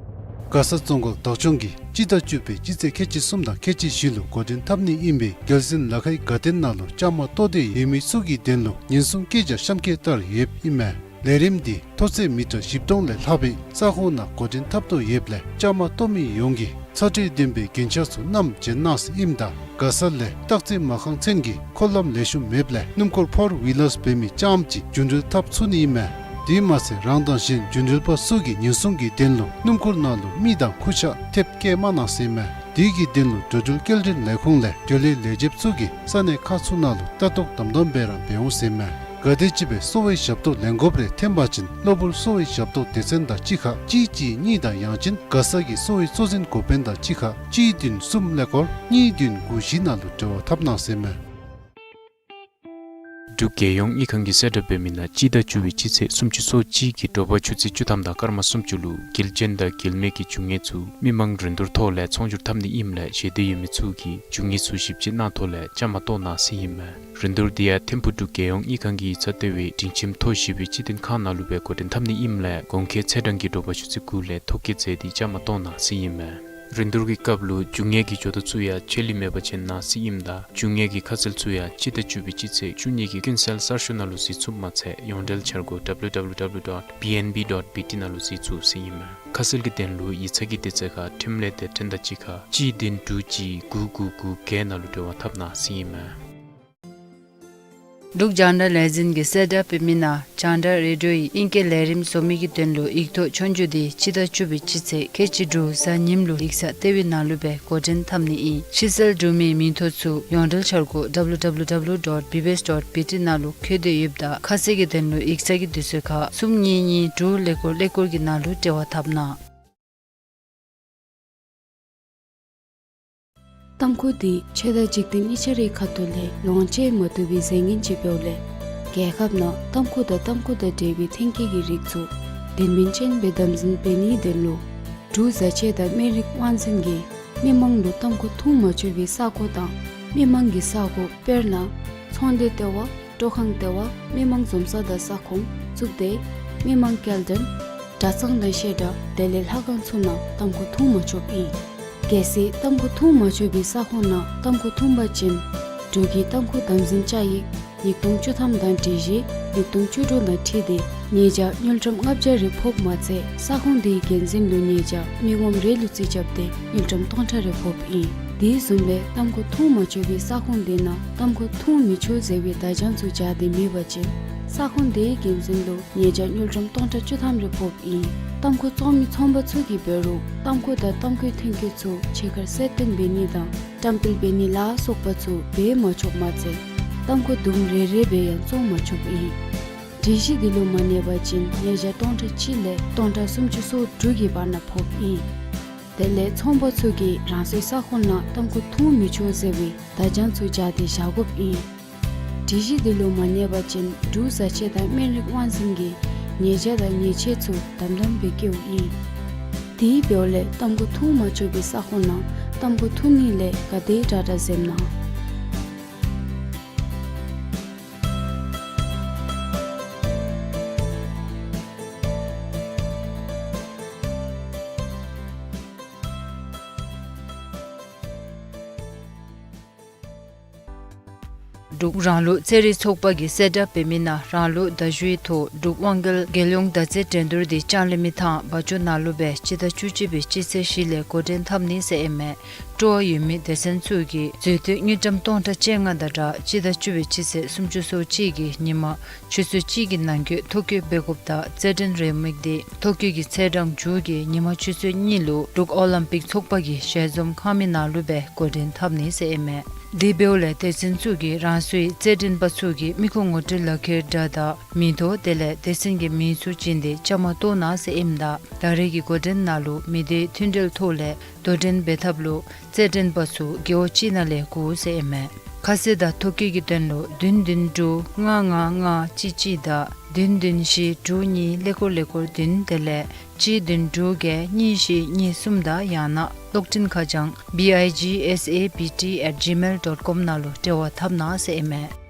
མགར་ས་རྫོང་ཁག་བདག་སྐྱོང་གིས་སྤྱི་ཟླ་བཅུ་པའི་སྤྱི་ཚེས་ཁལ་གཅིག་གསུམ་དང་ཁལ་གཅིག་བཞི་ལུ་འགོ་འདྲེན་འཐབ་ནི་ཨིན་པའི་རྒྱལ་གསུང་ལ་ཁའི་དགའ་སྟོན་ནང་ལུ་བཅའ་མར་གཏོགས་ཏེ་ཡོད་མི་ཚུ་གི་དོན་ལུ་ཉེན་སྲུང་བཀོད་རྒྱ་གཤམ་འཁོད་ལྟར་ཡོདཔ་ཨིན་མས། ལས་རིམ་འདི་མཐོ་ཚད་མི་ཊར་བཞི་སྟོང་ལས་ལྷག་པའི་ས་ཁོངས་ནང་འགོ་འདྲེན་འཐབ་དོ་ཡོདཔ་ལས་བཅའ་མར་གཏོགས་མི་ཡོངས་ཀྱིས་ཚ་དྲོད་ལྡན་པའི་རྒྱན་ཆ་ཚུ་བསྣམས་བྱོན་གནང་ཟེར་ཨིནམ་ད་མགར་ས་ལས་སྟག་རྩེ་མ་རྐང་ཚུན་གྱི་འཁོར་ལམ་ལེགས་ཤོམ་མེདཔ་ལས་སྣུམ་འཁོར་ཕོར་ཝི་ལར་འབད་མི་རྐྱངམ་ཅིག་རྒྱུ་འགྲུལ་འཐབ་ཚུགས་ནི་ཨིན་མས། དེ་མ་ཚད་རང་དང་གཞན་རྒྱུ་འགྲུལ་པ་ཚུ་གི་ཉེན་སྲུང་གི་དོན་ལུ་སྣུམ་འཁོར་ནང་ལུ་མི་དང་ཁུར་ཆ་ཐེབས་བཀལ་མ་གནང་ཟེར་ཨིན་མས། དེ་གི་དོན་ལུ་འགྲོ་འགྲུལ་སྐྱེལ་འདྲེན་ལས་ཁུངས་ལས་འགྲུལ་ལས་ལས་བྱེདཔ་ཚུ་གིས་ས་གནས་ཁག་ཚུ་ནང་ལུ་ལྟ་རྟོག་དམ་དམ་སྦེ་ར་འབད་འོང་ཟེར་ཨིན་མས། ག་དེམ་ཅིག་སྦེ་གསོ་བའི་ཞབས་ཏོག་ལེན་དགོཔ་རེ་འཐོན་པ་ཅིན་གློ་བུར་གསོ་བའི་ཞབས་ཏོག་སྡེ་ཚན་དང་གཅིག་ཁར་གཅིག་གཅིག་གཉིས་དང་ཡང་ཅིན་མགར་ས་གི་གསོ་བའི་གཙོ་འཛིན་འགོ་དཔོན་དང་གཅིག་ཁར་གཅིག་བདུན་གསུམ་ཀླད་ཀོར་གཉིས་བདུན་དགུ་བཞི་ནང་ལུ་འབྲེལ་བ་འཐབ་གནང་ཟེར་ཨིན་མས། འབྲུག་རྒྱལ་ཡོངས་དངུལ་ཁང་གིས་གསལ་བསྒྲགས་འབད་མི་ནང་སྤྱི་ཟླ་བཅུ་པའི་སྤྱི་ཚེས་སུམ་ཅུ་སོ་གཅིག་གི་དྲོ་པ་ཆུ་ཚོད་བཅུ་ཐམ་དང་སྐར་མ་སུམ་ཅུ་ལུ་དགེ་ལྡན་དང་དགེ་ལྡན་མའི་གི་འབྱུང་གནས་ཚུ་མི་མང་རིན་བསྡུར་ཐོག་ལས་ཚོང་སྒྱུར་འཐབ་ནི་ཨིནམ་ལས་ཞལ་འདེབས་ཡོད་མི་ཚུ་གིས་འབྱུང་གནས་ཚུ་ཞིབ་དཔྱད་གནང་ཐོག་ལས་བཅའ་མར་གཏོགས་གནང་ཟེར་ཨིན་མས། རིན་བསྡུར་འདི་ཡང་ཐིམ་ཕུག་འབྲུག་རྒྱལ་ཡོངས་དངུལ་ཁང་གི་ཡིག་ཚང་ལྟེ་བའི་སྒྲིང་ཁྱིམ་ཐོག་བཞི་པའི་སྤྱི་དོན་ཁང་ནང་ལུ་སྦེ་འགོ་འདྲེན་འཐབ་ནི་ཨིནམ་ལས་གོང་འཁོད་ཚེས་གྲངས་ཀྱི་དྲོ་པ་ཆུ་ཚོད་དགུ་ལས་ཐོ་བཀོད་མཛད་དེ་བཅའ་མར་གཏོགས་གནང་ཟེར་ཨིན་མས། རིན་བསྡུར་གྱི་སྐབས་ལུ་འབྱུང་གནས་ཀྱི་ཇོ་བདག་ཚུ་ཡང་ཆད་ལུས་མེད་པ་ཅིན་གནང་ཟེར་ཨིནམ་ད་འབྱུང་གནས་ཀྱི་ཁ་གསལ་ཚུ་ཡང་སྤྱི་ཟླ་བཅུ་པའི་སྤྱི་ཚེས་བཅུ་གཉིས་ཀྱི་ཀུན་གསལ་གསར་ཤོག་ནང་ལུ་གཟིགས་ཚུགསཔ་མ་ཚད་ཡོངས་འབྲེལ་འཆར་སྒོ་W W W dot B N B dot B T ནང་ལུ་གཟིགས་ཚུགས་ཟེར་ཨིན་མས། ཁ་གསལ་གྱི་དོན་ལུ་ཡིག་ཚང་གི་དུས་ཚོད་ཁར་འཕྲིན་ལས་སྡེ་ཚན་དང་གཅིག་ཁར་གཅིག་བདུན་དྲུག་གཅིག་དགུ་དགུ་དགུ་བརྒྱད་ནང་ལུ་འབྲེལ་བ་འཐབ་གནང་ཟེར་ཨིན་མས། འབྲུག་རྒྱང་བསྒྲགས་ལས་འཛིན་གྱིས་གསལ་བསྒྲགས་འབད་མི་ནང་རྒྱང་བསྒྲགས་རེ་ཌིའོ་ཡི་ཨིང་སྐད་ལས་རིམ་བཟོ་མི་གི་དོན་ལུ་ཡིག་ཐོག་ཆོས་རྒྱུགས་འདི་སྤྱི་ཟླ་བཅུ་པའི་སྤྱི་ཚེས་ཁལ་གཅིག་དྲུག་གཟའ་ཉིམ་ལུ་ཡིག་ཚང་ལྟེ་བའི་ནང་ལུ་སྦེ་འགོ་འདྲེན་འཐབ་ནི་ཨིན། ཕྱི་གསལ་འབྲུག་མིའི་མིང་ཐོ་ཚུ་ཡོངས་འབྲེལ་འཆར་སྒོ་W W W dot B B S dot B T ནང་ལུ་འཁོད་དེ་ཡོདཔ་ད་ཁ་གསལ་གྱི་དོན་ལུ་ཡིག་ཚང་གི་དུས་ཚོད་ཁར་གསུམ་གཉིས་གཉིས་དྲུག་ཀླད་ཀོར་ཀླད་ཀོར་གྱི་ནང་ལུ་འབྲེལ་བ་འཐབ་གནང་། ཏམ་ཁུ་འདི་ཆོས་དང་འཇིག་རྟེན་གཉིས་ཆ་རའི་ཁ་ཐུག་ལས་ལོངས་སྤྱོད་མ་བཏུབ་པའི་རྫས་ངན་ཅིག་འབདཝ་ལས་རྒྱལ་ཁབ་ནང་ཏམ་ཁུ་དང་ཏམ་ཁུ་དང་འབྲེལ་བའི་ཐོན་སྐྱེད་ཀྱི་རིགས་ཚུ་དོན་སྨིན་ཅན་སྦེ་དམ་འཛིན་འབད་ནིའི་དོན་ལུ་འབྲུག་བཟའ་ཆས་དང་སྨན་རིགས་དབང་འཛིན་གྱིས་མི་མང་ལུ་ཏམ་ཁུ་འཐུང་མ་ཆོག་པའི་ས་གོ་དང་མི་མང་གི་ས་གོ་དཔེར་ན་ཚོང་སྡེ་ལྟེ་བ། སྤྲོ་ཁང་ལྟེ་བ། མི་མང་འཛོམས་ས་དང་ས་ཁོངས། གཙུག་སྡེ། མི་མང་སྐྱེལ་འདྲེན། གྲྭ་ཚང་དང་བཤད་གྲྭ་དེ་ལས་ལྷ་ཁང་ཚུ་ནང་ཏམ་ཁུ་འཐུང་མ་ཆོགཔ་ཨིན། གལ་སྲིད་ཏམ་ཁུ་འཐུང་མ་ཆོག་པའི་ས་ཁོངས་ནང་ཏམ་ཁུ་འཐུང་པ་ཅིན་འབྲུག་གི་ཏམ་ཁུ་དམ་འཛིན་བཅའ་ཡིག་ཉིས་སྟོང་བཅུ་ཐམ་དང་སྒྲིག་གཞི་ཉིས་སྟོང་བཅུ་དྲུག་དང་འཁྲིལ་ཏེ་ཉེས་བྱ་དངུལ་ཀྲམ་ལྔ་བརྒྱ་རེ་ཕོགཔ་མ་ཚད་ས་ཁོངས་དེའི་འགན་འཛིན་ལུ་ཉེས་བྱ་མི་ངོམ་རེ་ལུ་རྩིས་རྐྱབ་སྟེ་དངུལ་ཀྲམ་སྟོང་ཕྲག་རེ་ཕོགཔ་ཨིན། དེ་བཟུམ་སྦེ་ཏམ་ཁུ་འཐུང་མ་ཆོག་པའི་ས་ཁོངས་དེ་ནང་ཏམ་ཁུ་འཐུང་མི་ཆོག་ཟེར་བའི་བརྡ་བྱང་ཚུ་སྦྱར་ཏེ་མེད་པ་ཅིན་ས་ཁོངས་དེའི་འགན་འཛིན་ལུ་ཉེས་བྱ་དངུལ་ཀྲམ་སྟོང་ཕྲག་བཅུ་ཐམ་རེ་ཕོགཔ་ཨིན། ཏམ་ཁུ་བཙོང་མི་ཚོང་པ་ཚུ་གིས་འབད་རུང་ཏམ་ཁུ་དང་ཏམ་ཁུའི་ཐོན་སྐྱེད་ཚུ་ཕྱི་ཁར་གསལ་སྟོན་འབད་ནི་དང་བཀྲམ་སྤེལ་འབད་ནི་ལ་སོགས་པ་ཚུ་འབད་མ་ཆོགཔ་མ་ཚད་ཏམ་ཁུ་དུམ་རེ་རེ་སྦེ་ཡང་བཙོང་མ་ཆོགཔ་ཨིན། སྒྲིག་གཞི་འདི་ལུ་མ་གནས་པ་ཅིན་ཉེས་བྱ་སྟོང་ཕྲག་གཅིག་ལས་སྟོང་ཕྲག་སུམ་ཅུ་སོ་དྲུག་གི་བར་ན་ཕོགཔ་ཨིན། དེ་ལས་ཚོང་པ་ཚུ་གིས་རང་སོའི་ས་ཁོངས་ནང་ཏམ་ཁུ་འཐུང་མི་ཆོག་ཟེར་བའི་བརྡ་བྱང་ཚུ་སྦྱར་ཏེ་བཞག་དགོཔ་ཨིན། སྒྲིག་གཞི་འདི་ལུ་མ་གནས་པ་ཅིན་འབྲུག་བཟའ་ཆས་དང་སྨན་རིགས་དབང་འཛིན་གྱིས་ཉེས་བྱ་དང་ཉེས་ཆད་ཚུ་དམ་དམ་སྦེ་བཀལཝ་ཨིན། དེ་འབདཝ་ལས་ཏམ་ཁུ་འཐུང་མ་ཆོག་པའི་ས་ཁོངས་ནང་ཏམ་ཁུ་འཐུང་ནི་ལས་ག་དེ་དྲག་དྲག་འཛེམ་གནང་། འབྲུག་རང་ལུགས་རྩེད་རིགས་ཚོགས་པ་གིས་གསལ་བསྒྲགས་འབད་མི་ནང་རང་ལུགས་མདའ་གཞུའི་ཐོག་འབྲུག་དབང་རྒྱལ་རྒྱལ་ཡོངས་མདའ་རྩེད་འགྲན་བསྡུར་འདི་ལྕང་གླིང་མི་ཐང་བ་ཅོ་ནང་ལུ་སྦེ་སྤྱི་ཟླ་བཅུ་གཅིག་པའི་སྤྱི་ཚེས་བཞི་ལས་འགོ་འདྲེན་འཐབ་ནི་ཟེར་ཨིན་མས། སྤྲོ་བ་ཡོད་མི་སྡེ་ཚན་ཚུ་གིས་འཛུལ་དོན་དངུལ་ཀྲམ་སྟོང་ཕྲག་བཅོ་ལྔ་དང་སྦྲགས་སྤྱི་ཟླ་བཅུ་པའི་སྤྱི་ཚེས་སུམ་ཅུ་སོ་གཅིག་གི་ཉིན་མ་ཆུ་ཚོད་གཅིག་གི་ནང་འཁོད་ཐོ་བཀོད་འབད་དགོཔ་དང་རྩེད་འགྲན་རེའུ་མིག་འདི་ཐོ་བཀོད་ཀྱི་ཚེས་གྲངས་མཇུག་གི་ཉིན་མ་ཆུ་ཚོད་གཉིས་ལུ་འབྲུག་ཨོ་ལིམ་པིག་ཚོགས་པ་གི་ཞལ་འཛོམས་ཁང་མིག་ནང་ལུ་སྦེ་འགོ་འདྲེན་འཐབ་ནི་ཟེར་ཨིན་མས། དེ་འབདཝ་ལས་སྡེ་ཚན་ཚུ་གིས་རང་སོའི་རྩེད་འགྲན་པ་ཚུ་གི་མིག་ཁུ་ངོ་སྤྲོད་ལག་ཁྱེར་འདྲ་དང་མིང་ཐོ་དེ་ལས་སྡེ་ཚན་གྱི་མིང་ཚུ་བྱིན་ཏེ་བཅའ་མར་གཏོགས་གནང་ཟེར་ཨིནམ་ད་ད་རེས་ཀྱི་འགོ་འདྲེན་ནང་ལུ་མི་སྡེའི་མཐུན་འབྲེལ་ཐོག་ལས་དོ་འགྲན་འབད་ཐབས་ལུ་རྩེད་འགྲན་པ་ཚུ་རྒེད་འོག་གཅིག་ནང་ལས་དགུ་ཟེར་ཨིན་མས། ཁ་གསལ་དང་ཐོ་བཀོད་ཀྱི་དོན་ལུ་བདུན་བདུན་དྲུག་ལྔ་ལྔ་ལྔ་གཅིག་གཅིག་དང་བདུན་བདུན་བཞི་དྲུག་གཉིས་ཀླད་ཀོར་ཀླད་ཀོར་བདུན་དེ་ལས་གཅིག་བདུན་དྲུག་བརྒྱད་གཉིས་བཞི་གཉིས་གསུམ་དང་ཡང་ན་གློག་འཕྲིན་ཁ་བྱང་B I G S A B T at gmail dot com ནང་ལུ་འབྲེལ་བ་འཐབ་གནང་ཟེར་ཨིན་མས།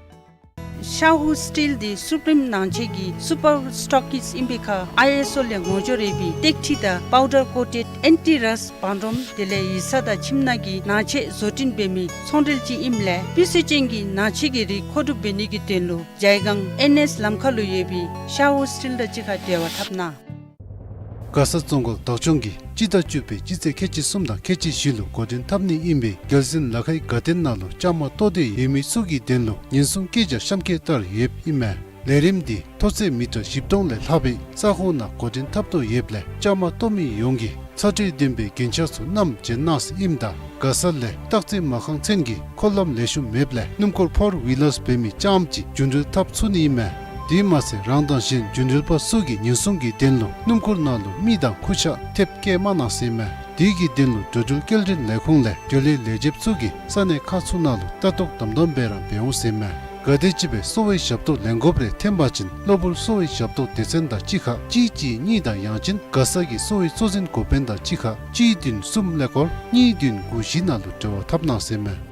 ཤ་ཧུ་སི་ཊིལ་འདི་སུ་པྲིམ་ནང་ཆས་ཀྱི་སུ་པར་སི་ཊོག་གིསཊ་ཨིན་པའི་ཁར་ཨའི་ཨེསི་ཨོ་ལས་ངོ་སྦྱོར་ཡོད་པའི་བཏེག་ཁྲི་དང་པའུ་ཌར་ཀོ་ཊེཌ་ཨེན་ཊི་རསཊ་བང་རིམ་དེ་ལས་ཡིག་ཚང་དང་ཁྱིམ་ནང་གི་ནང་ཆས་བཟོ་སྐྲུན་འབད་མི་ཚོང་འབྲེལ་ཅིག་ཨིནམ་ལས་སྤུས་ཚད་ཅན་གྱི་ནང་ཆས་ཀྱི་རིགས་མཁོ་སྒྲུབ་འབད་ནི་གི་དོན་ལུ་ཇའི་སྒང་ཨེན་ཨེསི་ལམ་ཁ་ལུ་ཡོད་པའི་ཤ་ཧུ་སི་ཊིལ་དང་གཅིག་ཁར་འབྲེལ་བ་འཐབ་གནང་། མགར་ས་རྫོང་སྒོར་བདག་སྐྱོང་གིས་སྤྱི་ཟླ་བཅུ་པའི་སྤྱི་ཚེས་ཁལ་གཅིག་གསུམ་དང་ཁལ་གཅིག་བཞི་ལུ་འགོ་འདྲེན་འཐབ་ནི་ཨིན་པའི་རྒྱལ་གཟིགས་ལ་ཁའི་དགའ་སྟོན་ནང་ལུ་བཅའ་མར་གཏོགས་ཏེ་ཡོད་མི་ཚུ་གི་དོན་ལུ་ཉེན་སྲུང་བཀོད་རྒྱ་གཤམ་འཁོད་ལྟར་ཡོདཔ་ཨིན་མས། ལས་རིམ་འདི་མཐོ་ཚད་མི་ཊར་བཞི་སྟོང་ལས་ལྷག་པའི་ས་ཁོངས་ནང་འགོ་འདྲེན་འཐབ་དོ་ཡོདཔ་ལས་བཅའ་མར་གཏོགས་མི་ཡོངས་ཀྱིས་ཚ་དྲོད་ལྡན་པའི་རྒྱན་ཆ་ཚུ་བསྣམས་བྱོན་གནང་ཟེར་ཨིནམ་ད་མགར་ས་ལས་སྟག་རྩེ་མ་ཁང་ཚུན་གྱི་འཁོར་ལམ་ལེགས་ཤོམ་མེདཔ་ལས་སྣུམ་འཁོར་ཕོར་ཝི་ལརསི་འབད་མི་རྐྱངམ་ཅིག་རྒྱུ་འགྲུལ་འཐབ་ཚུགས་ནི་ཨིན་མས། དེ་མ་ཚད་རང་དང་གཞན་རྒྱུན་རིང་པ་ཚུ་གི་ཉེན་སྲུང་གི་དོན་ལུ་སྣུམ་འཁོར་ནང་ལུ་མི་དང་ཁུར་ཆ་ཐེབས་བཀལ་མ་གནང་ཟེར་མས། དེ་གི་དོན་ལུ་འགྲོ་འགྲུལ་སྐྱེལ་འདྲེན་ལས་ཁུངས་ལས་འགྲུལ་ལས་ལས་བྱེདཔ་ཚུ་གིས་ས་གནས་ཁག་ཚུ་ནང་ལུ་ལྟ་རྟོག་དམ་དམ་སྦེ་ར་འབད་འོང་ཟེར་མས། ག་དེམ་ཅིག་སྦེ་གསོ་བའི་ཞབས་ཏོག་ལེན་དགོཔ་རེ་ཐོན་པ་ཅིན་གློ་བུར་གསོ་བའི་ཞབས་ཏོག་སྡེ་ཚན་དང་གཅིག་ཁར་གཅིག་གཅིག་གཉིས་དང་ཡང་ཅིན་མགར་ས་གི་གསོ་བའི་གཙོ་འཛིན་འགོ་དཔོན་དང་གཅིག་ཁར་གཅིག་བདུན་གསུམ་ཀླད་ཀོར་གཉིས་བདུན་དགུ་བཞི་ནང་ལུ་འབྲེལ་བ་འཐབ་གནང་ཟེར་མས།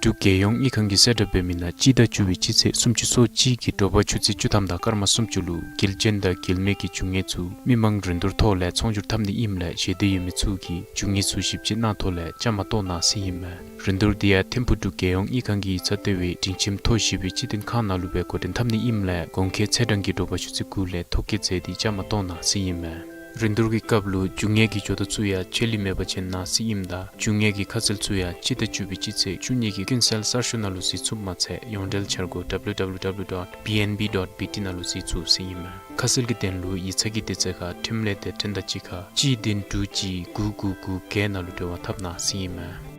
འབྲུག་རྒྱལ་ཡོངས་དངུལ་ཁང་གིས་གསལ་བསྒྲགས་འབད་མི་ནང་སྤྱི་ཟླ་བཅུ་པའི་སྤྱི་ཚེས་སུམ་ཅུ་སོ་གཅིག་གི་དྲོ་པ་ཆུ་ཚོད་བཅུ་ཐམ་དང་སྐར་མ་སུམ་ཅུ་ལུ་རྒྱལ་ཅན་དང་རྒྱལ་མེད་ཀྱི་རྒྱུ་དངོས་ཚུ་མི་མང་རིན་བསྡུར་ཐོག་ལས་ཚོང་སྒྱུར་འཐབ་ནི་ཨིནམ་ལས་ཞེ་འདོད་ཡོད་མི་ཚུ་གིས་རྒྱུ་དངོས་ཚུ་ཞིབ་དཔྱད་གནང་ཐོག་ལས་བཅའ་མར་གཏོགས་གནང་ཟེར་ཨིན་མས། རིན་བསྡུར་འདི་ཡང་ཐིམ་ཕུག་འབྲུག་རྒྱལ་ཡོངས་དངུལ་ཁང་གི་ཡིག་ཚང་ལྟེ་བའི་སྒྲིང་ཁྱིམ་མཐོ་བཞི་པའི་སྤྱི་བསྟན་ཁང་ནང་ལུ་སྦེ་འགོ་འདྲེན་འཐབ་ནི་ཨིནམ་ལས་གོང་འཁོད་ཚེས་གྲངས་ཀྱི་དྲོ་པ་ཆུ་ཚོད་དགུ་ལས་ཐོ་བཀོད་མཛད་དེ་བཅའ་མར་གཏོགས་གནང་ཟེར་ཨིན་མས། རིན་བསྡུར་གྱི་སྐབས་ལུ་རྒྱུ་དངོས་ཀྱི་ཇོ་བདག་ཚུ་ཡང་ཆད་ལུས་མེད་པ་ཅིན་གནང་ཟེར་ཨིནམ་ད་རྒྱུ་དངོས་ཀྱི་ཁ་གསལ་ཚུ་ཡང་སྤྱི་ཟླ་བཅུ་པའི་སྤྱི་ཚེས་བཅུ་གཉིས་ཀྱི་ཀུན་གསལ་གསར་ཤོག་ནང་ལུ་གཟིགས་ཚུགསཔ་མ་ཚད་ཡོངས་འབྲེལ་འཆར་སྒོ་W W W dot B N B dot B T ནང་ལུ་གཟིགས་ཚུགས་ཟེར་ཨིན་མས། ཁ་གསལ་གྱི་དོན་ལུ་ཡིག་ཚང་གི་དུས་ཚོད་ཁར་འཕྲིན་ལས་སྡེ་ཚན་དང་གཅིག་ཁར་གཅིག་བདུན་དྲུག་གཅིག་དགུ་དགུ་དགུ་བརྒྱད་ནང་ལུ་འབྲེལ་བ་འཐབ་གནང་ཟེར་ཨིན་མས།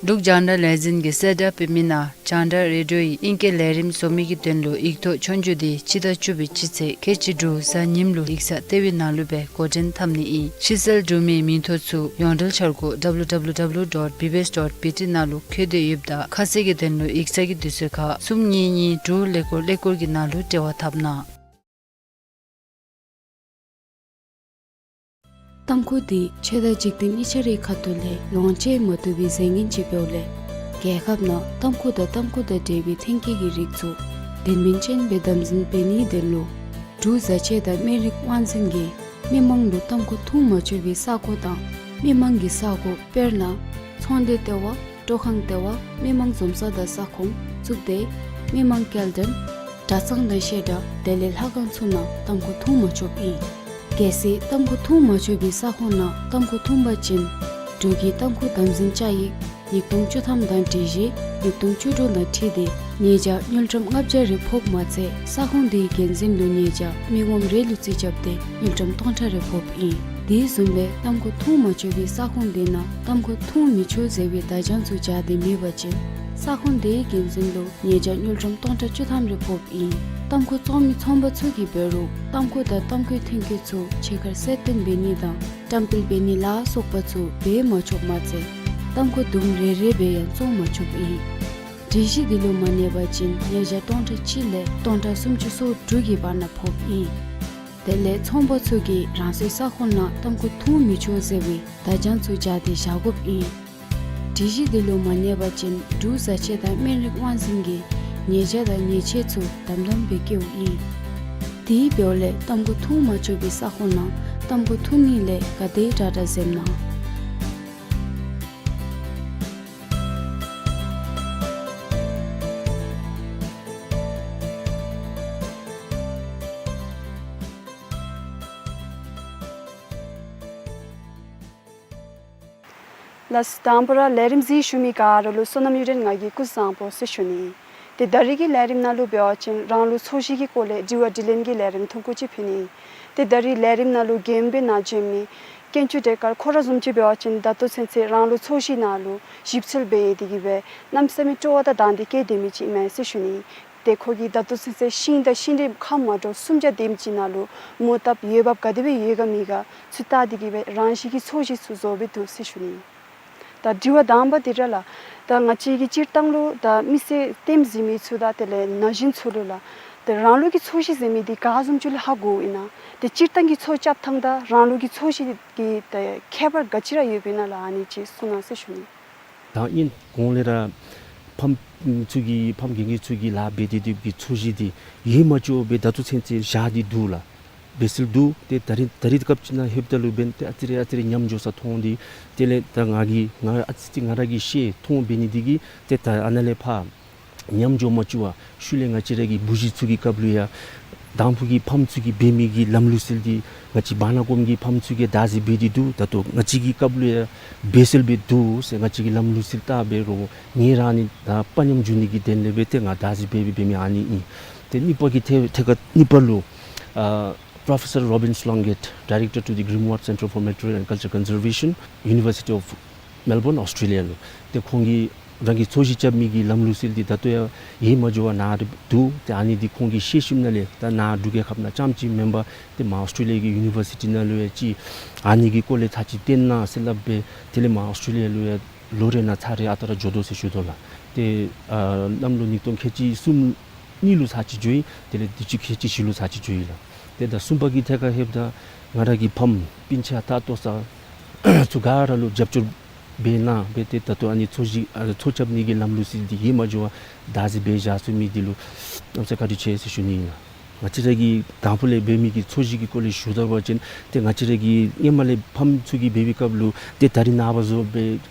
འབྲུག་རྒྱང་བསྒྲགས་ལས་འཛིན་གྱིས་གསལ་བསྒྲགས་འབད་མི་ནང་རྒྱང་བསྒྲགས་རེ་ཌིའོ་ཡི་ཨིང་སྐད་ལས་རིམ་བཟོ་མི་གི་དོན་ལུ་ཡིག་ཐོག་ཆོས་རྒྱུགས་འདི་སྤྱི་ཟླ་བཅུ་པའི་སྤྱི་ཚེས་ཁལ་གཅིག་དྲུག་གཟའ་ཉིམ་ལུ་ཡིག་ཚང་ལྟེ་བའི་ནང་ལུ་སྦེ་འགོ་འདྲེན་འཐབ་ནི་ཨིན། ཕྱིར་སེལ་འབྲུག་མིའི་མིང་ཐོ་ཚུ་ཡོངས་འབྲེལ་འཆར་སྒོ་W W W dot B B S dot B T ནང་ལུ་བཀོད་དེ་ཡོདཔ་ད་ཁ་གསལ་གྱི་དོན་ལུ་ཡིག་ཚང་གི་དུས་ཚོད་ཁར་གསུམ་གཉིས་གཉིས་དྲུག་ཀླད་ཀོར་ཀླད་ཀོར་གྱི་ནང་ལུ་འབྲེལ་བ་འཐབ་གནང་། ཏམ་ཁུ་འདི་ཆོས་དང་འཇིག་རྟེན་གཉིས་ཆ་རའི་ཁ་ཐུག་ལས་ལོངས་སྤྱོད་མ་བཏུབ་པའི་རྫས་ངན་ཅིག་འབདཝ་ལས་རྒྱལ་ཁབ་ནང་ཏམ་ཁུ་དང་ཏམ་ཁུ་དང་འབྲེལ་བའི་ཐོན་སྐྱེད་ཀྱི་རིགས་ཚུ་དོན་སྨིན་ཅན་སྦེ་དམ་འཛིན་འབད་ནིའི་དོན་ལུ་འབྲུག་བཟའ་ཆས་དང་སྨན་རིགས་དབང་འཛིན་གྱིས་མི་མང་ལུ་ཏམ་ཁུ་འཐུང་མ་ཆོག་པའི་ས་གོ་དང་མི་མང་གི་ས་གོ་དཔེར་ན་ཚོང་སྡེ་ལྟེ་བ། སྤྲོ་ཁང་ལྟེ་བ། མི་མང་འཛོམས་ས་དང་ས་ཁོངས་བཙུགས་ཏེ་མི་མང་སྐྱེལ་འདྲེན་གྲྭ་ཚང་དང་བཤད་གྲྭ་དེ་ལས་ལྷ་ཁང་ཚུ་ནང་ཏམ་ཁུ་འཐུང་མ་ཆོགཔ་ཨིན། གལ་སྲིད་ཏམ་ཁུ་འཐུང་མ་ཆོག་པའི་ས་ཁོངས་ནང་ཏམ་ཁུ་འཐུང་པ་ཅིན་འབྲུག་གི་ཏམ་ཁུ་དམ་འཛིན་བཅའ་ཡིག་ཉིས་སྟོང་བཅུ་ཐམ་དང་སྒྲིག་གཞི་ཉིས་སྟོང་བཅུ་དྲུག་དང་འཁྲིལ་ཏེ་ཉེས་བྱ་དངུལ་ཀྲམ་ལྔ་བརྒྱ་རེ་ཕོགཔ་མ་ཚད་ས་ཁོངས་དེའི་འགན་འཛིན་ལུ་ཉེས་བྱ་མི་ངོམ་རེ་ལུ་རྩིས་རྐྱབ་སྟེ་དངུལ་ཀྲམ་སྟོང་ཕྲག་རེ་ཕོགཔ་ཨིན། དེ་བཟུམ་སྦེ་ཏམ་ཁུ་འཐུང་མ་ཆོག་པའི་ས་ཁོངས་དེ་ནང་ཏམ་ཁུ་འཐུང་མི་ཆོག་ཟེར་བའི་བརྡ་བྱང་ཚུ་སྦྱར་ཏེ་མེད་པ་ཅིན་ས་ཁོངས་དེའི་འགན་འཛིན་ལུ་ཉེས་བྱ་དངུལ་ཀྲམ་སྟོང་ཕྲག་བཅུ་ཐམ་རེ་ཕོགཔ་ཨིན། ཏམ་ཁུ་བཙོང་མི་ཚོང་པ་ཚུ་གིས་འབད་རུང་ཏམ་ཁུ་དང་ཏམ་ཁུའི་ཐོན་སྐྱེད་ཚུ་ཕྱི་ཁར་གསལ་སྟོན་འབད་ནི་དང་བཀྲམ་སྤེལ་འབད་ནི་ལ་སོགས་པ་ཚུ་འབད་མ་ཆོགཔ་མ་ཚད་ཏམ་ཁུ་དུམ་རེ་རེ་སྦེ་ཡང་བཙོང་མ་ཆོགཔ་ཨིན། སྒྲིག་གཞི་འདི་ལུ་མ་གནས་པ་ཅིན་ཉེས་བྱ་སྟོང་ཕྲག་གཅིག་ལས་སྟོང་ཕྲག་སུམ་ཅུ་སོ་དྲུག་གི་བར་ན་ཕོགཔ་ཨིན། དེ་ལས་ཚོང་པ་ཚུ་གིས་རང་སོའི་ས་ཁོངས་ནང་ཏམ་ཁུ་འཐུང་མི་ཆོག་ཟེར་བའི་བརྡ་བྱང་ཚུ་སྦྱར་ཏེ་བཞག་དགོཔ་ཨིན། སྒྲིག་གཞི་འདི་ལུ་མ་གནས་པ་ཅིན་འབྲུག་བཟའ་ཆས་དང་སྨན་རིགས་དབང་འཛིན་གྱིས་ཉེས་བྱ་དང་ཉེས་ཆད་ཚུ་དམ་དམ་སྦེ་བཀལཝ་ཨིན། དེ་འབདཝ་ལས་ཏམ་ཁུ་འཐུང་མ་ཆོག་པའི་ས་ཁོངས་ནང་ཏམ་ཁུ་འཐུང་ནི་ལས་ག་དེ་དྲག་དྲག་འཛེམ་གནང་། ལགས་སོ། དང་པ་ར་ལས་རིམ་གཟིགས་བཞུགས་མི་ག་ར་ལུ་བསོད་ནམས་གཡུ་སྒྲོན་ང་གིས་སྐུ་གཟུགས་བཟང་པོ་ཟེར་ཞུ་ནི། ཏེ་ད་རིས་ཀྱི་ལས་རིམ་ནང་ལུ་འབད་བ་ཅིན་རང་ལུགས་ཚོས་གཞི་གི་སྐོར་ལས་དྲི་བ་དྲིས་ལན་གྱི་ལས་རིམ་ཐུང་ཀུ་ཅིག་ཕུལ་ནི། ཏེ་ད་རིས་ལས་རིམ་ནང་ལུ་རྒྱན་སྦེ་ནཱ་བྱོན་མི་དཀོན་མཆོག་གྲལ་དཀར་ཁོ་ར་བཟུམ་ཅིག་འབད་བ་ཅིན་ད་ལྟོ་ཚུན་ཚོད་རང་ལུགས་ཚོས་གཞི་ནང་ལུ་ཞིབ་འཚོལ་འབད་དེ་གིས་སྦེ་གནམ་མེད་ས་མེད་སྤྲོ་བ་དང་དང་འདོད་བསྐྱེད་དེ་མི་ཅིག་ཨིན་མས་ཟེར་ཞུ་ནི། ཏེ་ཁོ་གིས་ད་ལྟོ་ཚུན་ཚོད་ཤིང་དང་ཤིང་འབྲས་ཁམས་མ་འདྲཝ་སུམ་བརྒྱ་དེམ་ཅིག་ནང་ལུ་མོ་བཏབ་འོས་འབབ་ག་དེ་སྦེ་ཡོད་ག་མེད་ག་ཚུ་བལྟ་སྟེ་གིས་སྦེ་རང་བཞིན་གྱི་ཚོས་གཞི་ཚུ་བཟོ་སྦེ་འདུག་ཟེར་ཞུ་ནི། ད་དྲི་བ་དང་པ་འདི་ར་ལགས། ད་ང་བཅས་ཀྱི་སྤྱིར་བཏང་ལུ་ད་མི་སེར་ལྟདམོ་གཟིགས་མི་ཚུ་དང་དེ་ལས་ན་གཞོན་ཚུ་ལུ་ལགས། ད་རང་ལུགས་ཀྱི་ཚོས་གཞི་ཟེར་མི་འདི་ག་བཟུམ་ཅིག་ལུ་ཧ་གོཝ་ཨིན་ན། ད་སྤྱིར་བཏང་གི་ཚོས་རྐྱབ་ཐངས་དང་རང་ལུགས་ཀྱི་ཚོས་གཞི་གི་ད་ཁྱད་པར་ག་ཅི་ར་ཡོདཔ་ཨིན་ན་ལགས། ཨ་ནི་ཅིག་གསུང་གནང་ཟེར་ཞུ་ནི། ད་ཨིན་གོང་ལས་ར་ཕམ་ཚུ་གིས་ཕམ་རྒན་རྒས་ཚུ་གིས་ལཱ་འབད་དེ་དེ་གི་ཚོས་གཞི་འདི་ཡོད་མ་བཅུག་སྦེ་ད་ལྟོ་ཚུན་ཚོད་བཞག་སྟེ་འདུག་ལགས། འབད་སྲོལ་འདུག། ཏེ་ད་རིས་ད་རིས་སྐབས་ཅིག་ནང་ལྷོདཔ་ད་ལུ་འབདན་ཏེ་ཨ་ཙི་རེ་ཨ་ཙི་རེ་ཉམས་འགྱོ་ས་མཐོང་སྟེ་དེ་ལས་ད་ང་གིས་ང་ཨ་ཙི་ཅིག་ང་ར་གིས་ཤེས་མཐོང་འབད་ནི་འདི་གིས་ཏེ་ད་ཨ་ནཱ་ལས་ཕར་ཉམས་འགྱོ་མ་བཅུག་པར་ཤུལ་ལས་ང་བཅས་ར་གི་བུ་གཞི་ཚུ་གི་སྐབས་ལུ་ཡང་དང་ཕུ་གི་ཕམ་ཚུ་གིས་འབད་མི་གི་ལམ་ལུགས་སྲོལ་འདི་ང་བཅས་བར་ན་གོངམ་གི་ཕམ་ཚུ་གིས་བདག་འཛིན་འབད་དེ་འདུག། ད་ལྟོ་ང་བཅས་ཀྱི་སྐབས་ལུ་ཡང་འབད་སྲོལ་སྦེ་འདུག་ཟེར། ང་བཅས་ཀྱི་ལམ་ལུགས་སྲོལ་བལྟ་འབད་རུང་ངེ་ར་ནི་ད་དཔའ་ཉམས་འགྱོ་ནི་གི་དོན་ལས་སྦེ་ཏེ་ང་བདག་འཛིན་འབད་འབད་འབད་མི་ཨ་ནི་ཨིན། ཏེ་གཉིས་པ་གི་ཐད་ཐད་ཁར་གཉིས་པ་ལུ་ཨ་Professor Robin Sloggett, Director to the Grimoire Centre for Military and Cultural Conservation, University of Melbourne, Australia ལུ་ཏེ་ཁོང་གིས་ རང་གི་ཚོས་གཞི་རྐྱབ་མི་གི་ལམ་ལུགས་སྲོལ་འདི་ད་ལྟོ་ཡང་ཡལ་མ་འགྱོ་བར་ནཱ་ར་འདུག། ཏེ་ཨ་ནི་འདི་ཁོང་གིས་ཤེས་ཞིནམ་ལས་ད་ནཱ་འབྲུག་རྒྱལ་ཁབ་ནང་རྐྱངམ་ཅིག་མེན་པར་ཏེ་མར་ཨོསི་ཊྲེ་ལི་ཡ་གི་ཡུ་ནི་བར་སི་ཊི་ནང་ལུ་ཡང་ཅིག་ཨ་ནི་གི་སྐོར་ལས་ཚར་གཅིག་སྟོན་གནང་ཟེར་སླབ་སྦེ་དེ་ལས་མར་ཨོསི་ཊྲེ་ལི་ཡ་ལུ་ཡང་ལོ་རེ་ནང་ཚར་རེ་ཨ་རྟག་ར་འགྱོ་དོ་ཟེར་ཞུ་དོ་ལགས། ཏེ་ཨ་གནམ་ལོ་ཉིས་སྟོང་ཁལ་གཅིག་གསུམ་གཉིས་ལུ་ཚར་གཅིག་འགྱོ་ཡི། དེ་ལས་དུས་ཅི་ཁལ་གཅིག་བཞི་ལུ་ཚར་གཅིག་འགྱོ་ཡི་ལགས། ཏེ་ད་གསུམ་པ་གི་ཐད་ཁར་ལྷོདཔ་ད་ང་ར་གི་ཕམ་སྤུན་ཆ་ད་ལྟོ་ཚུ་ག་ར་ལུ་རྒྱབ་སྐྱོར་འབད་གནང་སྦེ་ཏེ་ད་ལྟོ་ཨ་ནི་ཚོས་གཞི་ཨ་ཚོས་རྐྱབ་ནི་གི་ལམ་ལུགས་སྲོལ་འདི་ཡལ་མ་འགྱོ་བར་བདག་འཛིན་འབད་བཞག་ཚུགས་མི་འདི་ལུ་གནམ་མེད་ས་མེད་བཀའ་དྲིན་ཆེ་ཟེར་ཞུ་ནི་ཨིན་ལགས། ང་བཅས་ར་གི་དང་ཕུ་ལས་འབད་མི་གི་ཚོས་གཞི་གི་སྐོར་ལས་ཞུ་ད་པ་ཅིན་ཏེ་ང་བཅས་ར་གི་ཧེ་མ་ལས་ཕམ་ཚུ་གིས་འབད་བའི་སྐབས་ལུ་ཏེ་ད་རིས་ནངས་པ་བཟུམ་སྦེ་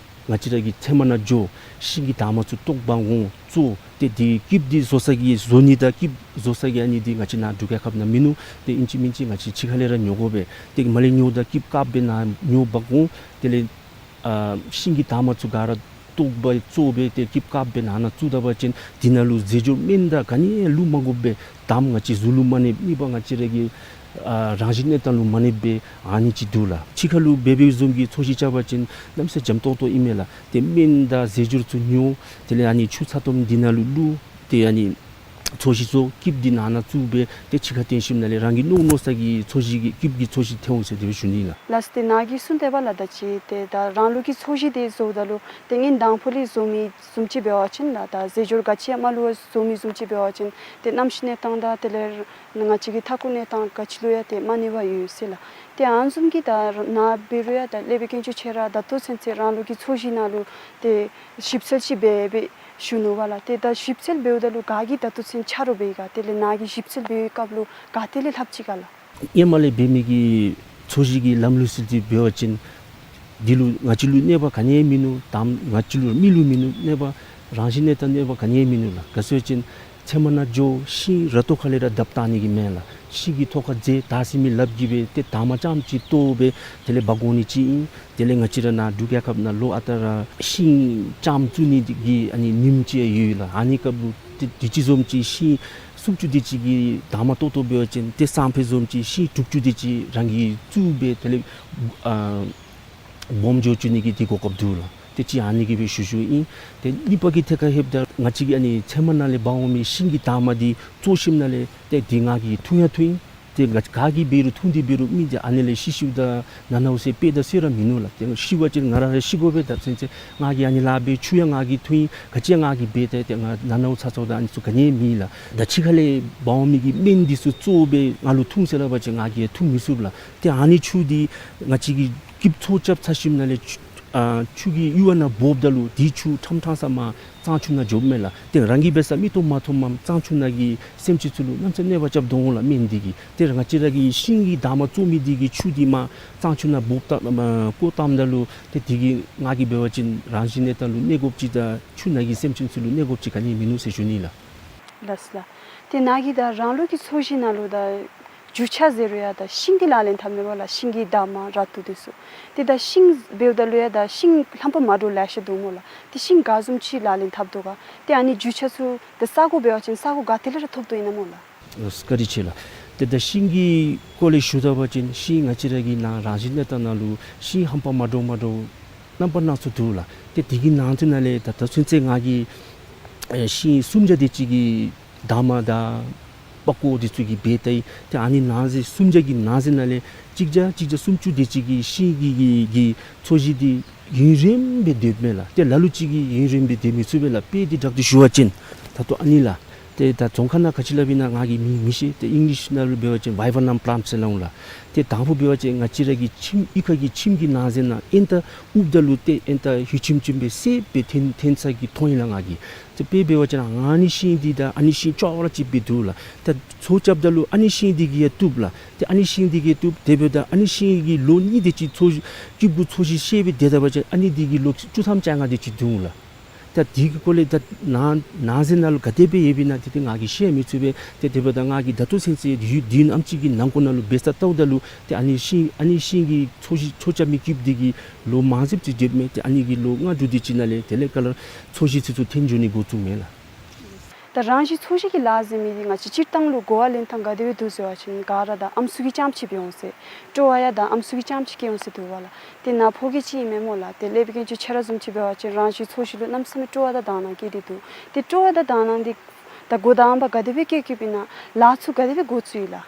ང་བཅས་ར་གིས་ཚལ་མ་ནང་འགྱོ་ཤིང་གི་འདབ་མ་ཚུ་བཏོག་འབག་འོང་བཙོ། ཏེ་དེ་སྐྱིདཔ་འདི་བཟོ་ས་གི་བཟོ་ནི་དང་སྐྱིདཔ་བཟོ་ས་གི་ཨ་ནི་འདི་ང་བཅས་ནཱ་འབྲུག་རྒྱལ་ཁབ་ནང་མིན་ནུག། ཏེ་ཨིན་ཅི་མིན་ཅི་ང་བཅས་ཕྱི་ཁ་ལས་ར་ཉོ་དགོ་པས། ཏེ་མར་ལས་ཉོཝ་ད་སྐྱིདཔ་བཀབ་སྦེ་ནཱ་ཉོ་འབག་འོང་། དེ་ལས་ཨ་ཤིང་གི་འདབ་མ་ཚུ་ག་ར་བཏོག་སྦེ་བཙོ་སྦེ་ཏེ་སྐྱིདཔ་བཀབ་སྦེ་ནང་ན་བཙུགས་ད་པ་ཅིན་དེ་ནང་ལུ་རྫས་སྦྱོར་སྨན་དང་ག་ནི་ཡང་བླུག་མ་དགོ་པས། དང་པ་ང་བཅས་གཟུགས་ལུ་མ་གནོདཔ། གཉིས་པ་ང་བཅས་ར་གི་ཨ་རང་བཞིན་གནས་སྟངས་ལུ་མ་གནོདཔ་སྦེ་ཨ་ནི་ཅིག་འདུག་ལགས། ཕྱི་ཁ་ལུ་འབད་བའི་བཟུམ་གྱི་ཚོས་གཞི་རྐྱབ་པ་ཅིན་གནམ་མེད་ས་མེད་འཇམ་ཏོང་ཏོ་ཨིན་མས་ལགས། ཏེ་སྨན་དང་རྫས་སྦྱོར་ཚུ་ཉོ། དེ་ལས་ཨ་ནི་ཆུ་ཚ་ཏོམ་འདི་ནང་ལུ་བླུག། ཏེ་ཨ་ནི་ཚོས་གཞི་བཙོ། སྐྱིདཔ་འདི་ནང་ན་བཙུགས་སྦེ་ཏེ་ཕྱི་ཁར་བཏོན་ཞིནམ་ལས་རང་གི་མནོ་མནོ་ས་གི་ཚོས་གཞི་གི་སྐྱིདཔ་གི་ཚོས་གཞི་ཐོན་འོང་ཟེར་དེ་སྦེ་ཞུ་ནི་ལགས། ལགས་སོ། ཏེ་ནཱ་གིས་གསུངས་ཏེ་འབདཝ་ལས་ད་ཅི་ཏེ་ད་རང་ལུགས་ཀྱི་ཚོས་གཞི་འདི་བཟོཝ་ད་ལུ་ཏེ་སྔོན་དང་ཕུ་ལས་བཟོ་མི་བཟུམ་ཅིག་འབད་བ་ཅིན་ལགས། ད་རྫས་སྦྱོར་ག་ཅི་ཡང་མ་བླུག་པར་བཟོ་མི་བཟུམ་ཅིག་འབད་བ་ཅིན་ཏེ་གནམ་གཤིས་གནས་སྟངས་དང་དེ་ལས་ང་བཅས་ཀྱི་མཐའ་འཁོར་གནས་སྟངས་ག་ཅི་ལུ་ཡང་ཏེ་མ་གནོད་པ་ཡོད་ཟེར་ལགས། ཏེ་ཨ་ནི་བཟུམ་གྱི་ད་ནཱ་འབད་རུང་ཡང་ད་སློབ་དཔོན་དཀོན་མཆོག་ཁྱོད་ར་ད་ལྟོ་ཚུན་ཚོད་རང་ལུགས་ཀྱི་ཚོས་གཞི་ནང་ལུ་ཏེ་ཞིབ་འཚོལ་ཅིག་འབད་འབད་ཞུ་ནུག་པ་ལགས། ཏེ་ད་ཞིབ་འཚོལ་འབདཝ་ད་ལུ་ག་གིས་ད་ལྟོ་ཚུན་ཆ་རོགས་འབད་ག། དེ་ལས་ནཱ་གིས་ཞིབ་འཚོལ་འབད་བའི་སྐབས་ལུ་ག་ཏེ་ལས་ལྷགཔ་ཅིག་ག་ལགས། ཧེ་མ་ལས་འབད་མི་གི་ཚོས་གཞི་གི་ལམ་ལུགས་སྲོལ་འདི་འབད་བ་ཅིན་འདི་ལུ་ང་བཅས་ལུ་གནོད་པ་ག་ནི་ཡང་མིན་ནུག། དང་པ་ང་བཅས་ལུ་མི་ལུ་མིན་ནུག། གནོད་པ་རང་བཞིན་གནས་སྟངས་གནོད་པ་ག་ནི་ཡང་མིན་ནུག་ལགས། ག་ཅི་སྦེ་ཟེར་བ་ཅིན་ཚལ་མ་ནང་འགྱོ་ཤིང་ར་ཏོག་ཁ་ལས་ར་བརྡབ་བཏང་ནི་གི་མེན་ལགས། ཤིང་གི་ཐོག་ཁར་འཛེགས་ད་ཟེར་མི་ལགཔ་གིས་སྦེ་ཏེ་འདབ་མ་རྐྱངམ་ཅིག་བཏོག་སྦེ་དེ་ལས་འབག་འོང་ནི་ཅིག་ཨིན། དེ་ལས་ང་བཅས་ར་ནཱ་འབྲུག་རྒྱལ་ཁབ་ནང་ལོ་ཨ་རྟག་ར་ཤིང་རྐྱངམ་བཙུགས་ནི་འདི་གི་ཨ་ནི་ཉིནམ་ཅིག་ཡོད་ལགས། ཨ་ནི་སྐབས་ལུ་ཏེ་དུས་ཅི་བཟུམ་ཅིག་ཤིང་སུམ་ཅུ་དེ་ཅིག་གི་འདབ་མ་བཏོག་བཏོགཔ་འབད་བ་ཅིན་ཏེ་སང་ཕོད་བཟུམ་ཅིག་ཤིང་དྲུག་ཅུ་དེ་ཅིག་རང་གིས་བཙུགས་སྦེ་དེ་ལས་ཨ་སྦོམ་འགྱོ་བཅུག་ནི་གི་དེ་གོ་སྐབས་འདུག་ལགས། ཏེ་ཅིག་ཨ་ནི་གི་སྦེ་ཞུ་ཞུཝ་ཨིན། ཏེ་གཉིས་པ་གི་ཐད་ཁར་ལྷོདཔ་ད་ང་བཅས་ཀྱིས་ཨ་ནི་ཚལ་མ་ནང་ལས་འབག་འོང་མི་ཤིང་གི་འདབ་མ་འདི་བཙོ་ཞིནམ་ལས་ཏེ་འདི་ང་གིས་འཐུང་ཡང་འཐུང་ཡི། ཏེ་ང་ག་གིས་འབད་རུང་འཐུང་སྟེ་འབད་རུང་མི་འདི་ཨ་ནི་ལས་ཤི་ཤིཝ་ད་ན་ནཝ་ཟེར་དཔེ་དང་སྲོལ་ར་མིན་ནུག་ལགས། ཏེ་ཤི་བ་ཅིན་ང་ར་ར་ཤི་དགོ་པས། ད་ཚུན་ཚོད་ང་གིས་ཨ་ནི་ལཱ་འབད། ཆུ་ཡང་ང་གིས་འཐུང་ཡི། ག་ཅི་ཡང་ང་གིས་འབད། ཏེ་ཏེ་ང་ན་ནཝ་ཚ་ཚཝ་དང་ཨ་ནི་ཚུ་ག་ནི་ཡང་མེད་ལགས། ད་ཕྱི་ཁ་ལས་འབག་འོང་མི་གི་སྨན་འདི་ཚུ་བཙོ་སྦེ་ང་ལུ་འཐུང་ཟེར་སླབ་པ་ཅིན་ང་གིས་འཐུང་མི་ཚུགས་ལགས། ཏེ་ཨ་ནི་ཆུ་འདི་ང་བཅས་ཀྱིས་སྐྱིདཔ་ཚོས་རྐྱབ་ཚར་ཞིནམ་ལས་ཆུ་ཨ་ཆུ་གི་ཡུར་བ་ནང་འབོཝ་ད་ལུ་དེ་ཆུ་ཁྲམ་ཁྲང་ས་མར་གཙང་ཆུ་ནང་འགྱོཝ་མས་ལགས། ཏེ་རང་གིས་འབད་ས་མིག་ཏོ་མ་མཐོངམ་གཙང་ཆུ་ནང་གི་སེམས་ཅན་ཚུ་ལུ་གནམ་མེད་ས་མེད་གནོད་པ་རྐྱབ་དོ་འོང་ལགས་སྨན་འདི་གིས། ཏེ་ང་བཅས་ར་གི་ཤིང་གི་འདབ་མ་བཙོ་མི་འདི་གི་ཆུ་འདི་མར་གཙང་ཆུ་ནང་འབོཝ་ད་མར་བཀོ་བཏངམ་ད་ལུ་ཏེ་དེ་གིས་ང་གིས་འབད་བ་ཅིན་རང་བཞིན་གནས་སྟངས་ལུ་གནོད་དགོཔ་ཅིག་དང་ཆུ་ནང་གི་སེམས་ཅན་ཚུ་ལུ་གནོད་དགོཔ་ཅིག་ག་ནི་ཡང་མིན་ནུག་ཟེར་ཞུ་ནི་ལགས། ལགས་སོ་ལགས། ཏེ་ནཱ་གིས་ད་རང་ལུགས་ཀྱི་ཚོས་གཞི་ནང་ལུ་ད་རྒྱུ་ཆ་ཟེར་རུང་ཡང་ད་ཤིང་འདི་ལག་ལེན་འཐབ་ནི་འབདཝ་ལས་ཤིང་གི་འདབ་མ་ར་ཏོག་འདི་ཚུ། ཏེ་ད་ཤིང་འབདཝ་ད་ལུ་ཡང་ད་ཤིང་རྣམ་པ་མ་འདྲཝ་ལེ་ཤ་འདུག་སྨོ་ལགས། ཏེ་ཤིང་ག་བཟུམ་ཅིག་ལག་ལེན་འཐབ་དོ་ག། ཏེ་ཨ་ནི་རྒྱུ་ཆ་ཚུ་ད་ས་གོ་འབད་བ་ཅིན་ས་གོ་ག་ཏེ་ལས་ར་ཐོབ་དོ་ཨིན་ན་སྨོ་ལགས། ཨ་བཀའ་དྲིན་ཆེ་ལགས། ཏེ་ད་ཤིང་གི་སྐོར་ལས་ཞུ་ད་པ་ཅིན་ཤིང་ང་བཅས་ར་གི་ནཱ་རང་བཞིན་གནས་སྟངས་ནང་ལུ་ཤིང་རྣམ་པ་མ་འདྲཝ་མ་འདྲཝ་རྣམ་པ་སྣ་ཚོགས་འདུག་ལགས། ཏེ་དེ་གི་ནང་དོན་ནང་ལས་ད་ད་ཚུན་ཚོད་ང་གིས་ཨེ་ཤིང་སུམ་བརྒྱ་དེ་ཅིག་གི་འདབ་མ་དང་པགས་ཀོ་དེ་ཚུ་གིས་འབད་ད་ཡི། ཏེ་ཨ་ནི་ནང་གསེས་སུམ་བརྒྱ་གི་ནང་གསེས་ནང་ལས་གཅིག་བརྒྱ་གཅིག་བརྒྱ་སུམ་ཅུ་དེ་ཅིག་གི་ཤིང་གི་གི་གི་ཚོས་གཞི་འདི་ཡུན་རིངམོ་སྦེ་སྡོདཔ་མས་ལགས། ཏེ་ལ་ལུ་ཅིག་གིས་ཡུན་རིངམོ་སྦེ་སྡོད་མི་ཚུགས་པས་ལགས། དཔེ་འདི་དྲག་ཏུ་ཞུ་བ་ཅིན་ད་ལྟོ་ཨ་ནི་ལགས། ཏེ་ད་རྫོང་ཁ་ནང་ག་ཅི་སླབ་ཨིན་ན་ང་གིས་མིང་མི་ཤེས། ཏེ་ཨིང་ལིཤ་ནང་ལུ་འབད་བ་ཅིན་བའི་བ་ནམ་པ་ལཱནཊ་ཟེར་སླབ་འོང་ལགས། ཏེ་དང་ཕུ་འབད་བ་ཅིན་ང་བཅས་ར་གི་ཁྱིམ་གཡུས་ཁ་གི་ཁྱིམ་གྱི་ནང་གསེས་ནང་ཨེན་ཏ་ཨུབ་ད་ལུ་ཏེ་ཨེན་ཏ་ཧུད་ཆིམ་ཆིམ་སྦེ་སེརཔོ་སྦེ་ཐོན་ཐོན་ས་གི་མཐོང་ཡི་ལགས་ང་གིས། ཏེ་དཔེ་འབད་བ་ཅིན་ཨ་ནི་ཤིང་འདི་དང་ཨ་ནི་ཤིང་ཅོག་ར་གཅིགཔ་སྦེ་འདུག་ལགས། ད་ཚོས་རྐྱབ་ད་ལུ་ཨ་ནི་ཤིང་འདི་གིས་ཡང་བཏུབ་ལགས། ཏེ་ཨ་ནི་ཤིང་འདི་གིས་བཏུབ། དེ་འབདཝ་ད་ཨ་ནི་ཤིང་གི་ལོ་གཉིས་དེ་ཅིག་ཚོས་སྐྱིདཔ་གུ་ཚོས་གཞི་བཤལ་སྦེ་སྡོད་ད་པ་ཅིན་ཨ་ནི་འདི་གིས་ལོ་བཅུ་ཐམ་བཅོ་ལྔ་དེ་ཅིག་འདུག་ལགས། ད་དེ་གི་སྐོར་ལས་ད་ནང་ནང་གསེས་ནང་ལུ་ག་དེ་སྦེ་ཡོདཔ་ཨིན་ན་དེ་ཏེ་ང་གིས་ཤེས་མི་ཚུགས་པས། ཏེ་དེ་འབདཝ་ད་ང་གིས་ད་ལྟོ་ཚུན་ཚོད་ཡུན་དུས་ནམ་ཅིག་གི་ནང་འཁོད་ནང་ལུ་འབད་ས་ལྟཝ་ད་ལུ་ཏེ་ཨ་ནི་ཤིང་ཨ་ནི་ཤིང་གི་ཚོས་གཞི་ཚོས་རྐྱབ་མི་སྐྱིདཔ་འདི་གིས་ལོ་མང་རབས་ཅིག་སྡོདཔ་མས། ཏེ་ཨ་ནི་གིས་ལོ་ལྔ་དྲུག་དེ་ཅིག་ནང་ལས་དེ་ལས་ཀ་ལར་ཚོས་གཞི་ཚུ་ཚུ་ཐོན་འགྱོ་ནི་འགོ་བཙུགས་མས་ལགས། ད་རང་བཞིན་ཚོས་གཞི་གི་ལཱ་ཟེར་མི་འདི་ང་བཅས་སྤྱིར་བཏང་ལུ་གོ་བ་ལེན་ཐངས་ག་དེ་སྦེ་འདུག་ཟེར་བ་ཅིན་ག་ར་ད་ཨམ་སྲུ་གི་ཙམ་ཅིག་འབད་འོང་ཟེར། སྤྲོ་བ་ཡང་ད་ཨམ་སྲུ་གི་ཙམ་ཅིག་སྐྱེ་འོང་ཟེར་འདུག་པ་ལགས། ཏེ་ནཱ་ཕོ་སྐྱེས་ཅིག་ཨིན་མས་སྨོ་ལགས། ཏེ་སློབ་དཔོན་དཀོན་མཆོག་ཁྱོད་ར་བཟུམ་ཅིག་འབད་བ་ཅིན་རང་བཞིན་ཚོས་གཞི་ལུ་གནམ་མེད་ས་མེད་སྤྲོ་བ་དང་དག་སྣང་སྐྱེས་ཏེ་འདུག། ཏེ་སྤྲོ་བ་དང་དག་སྣང་འདི་ད་འགོ་དང་པ་ག་དེ་སྦེ་སྐྱེ་སྐྱེཝ་ཨིན་ན་ལཱ་ཚུ་ག་དེ་སྦེ་འགོ་བཙུགས་ཡི་ལགས།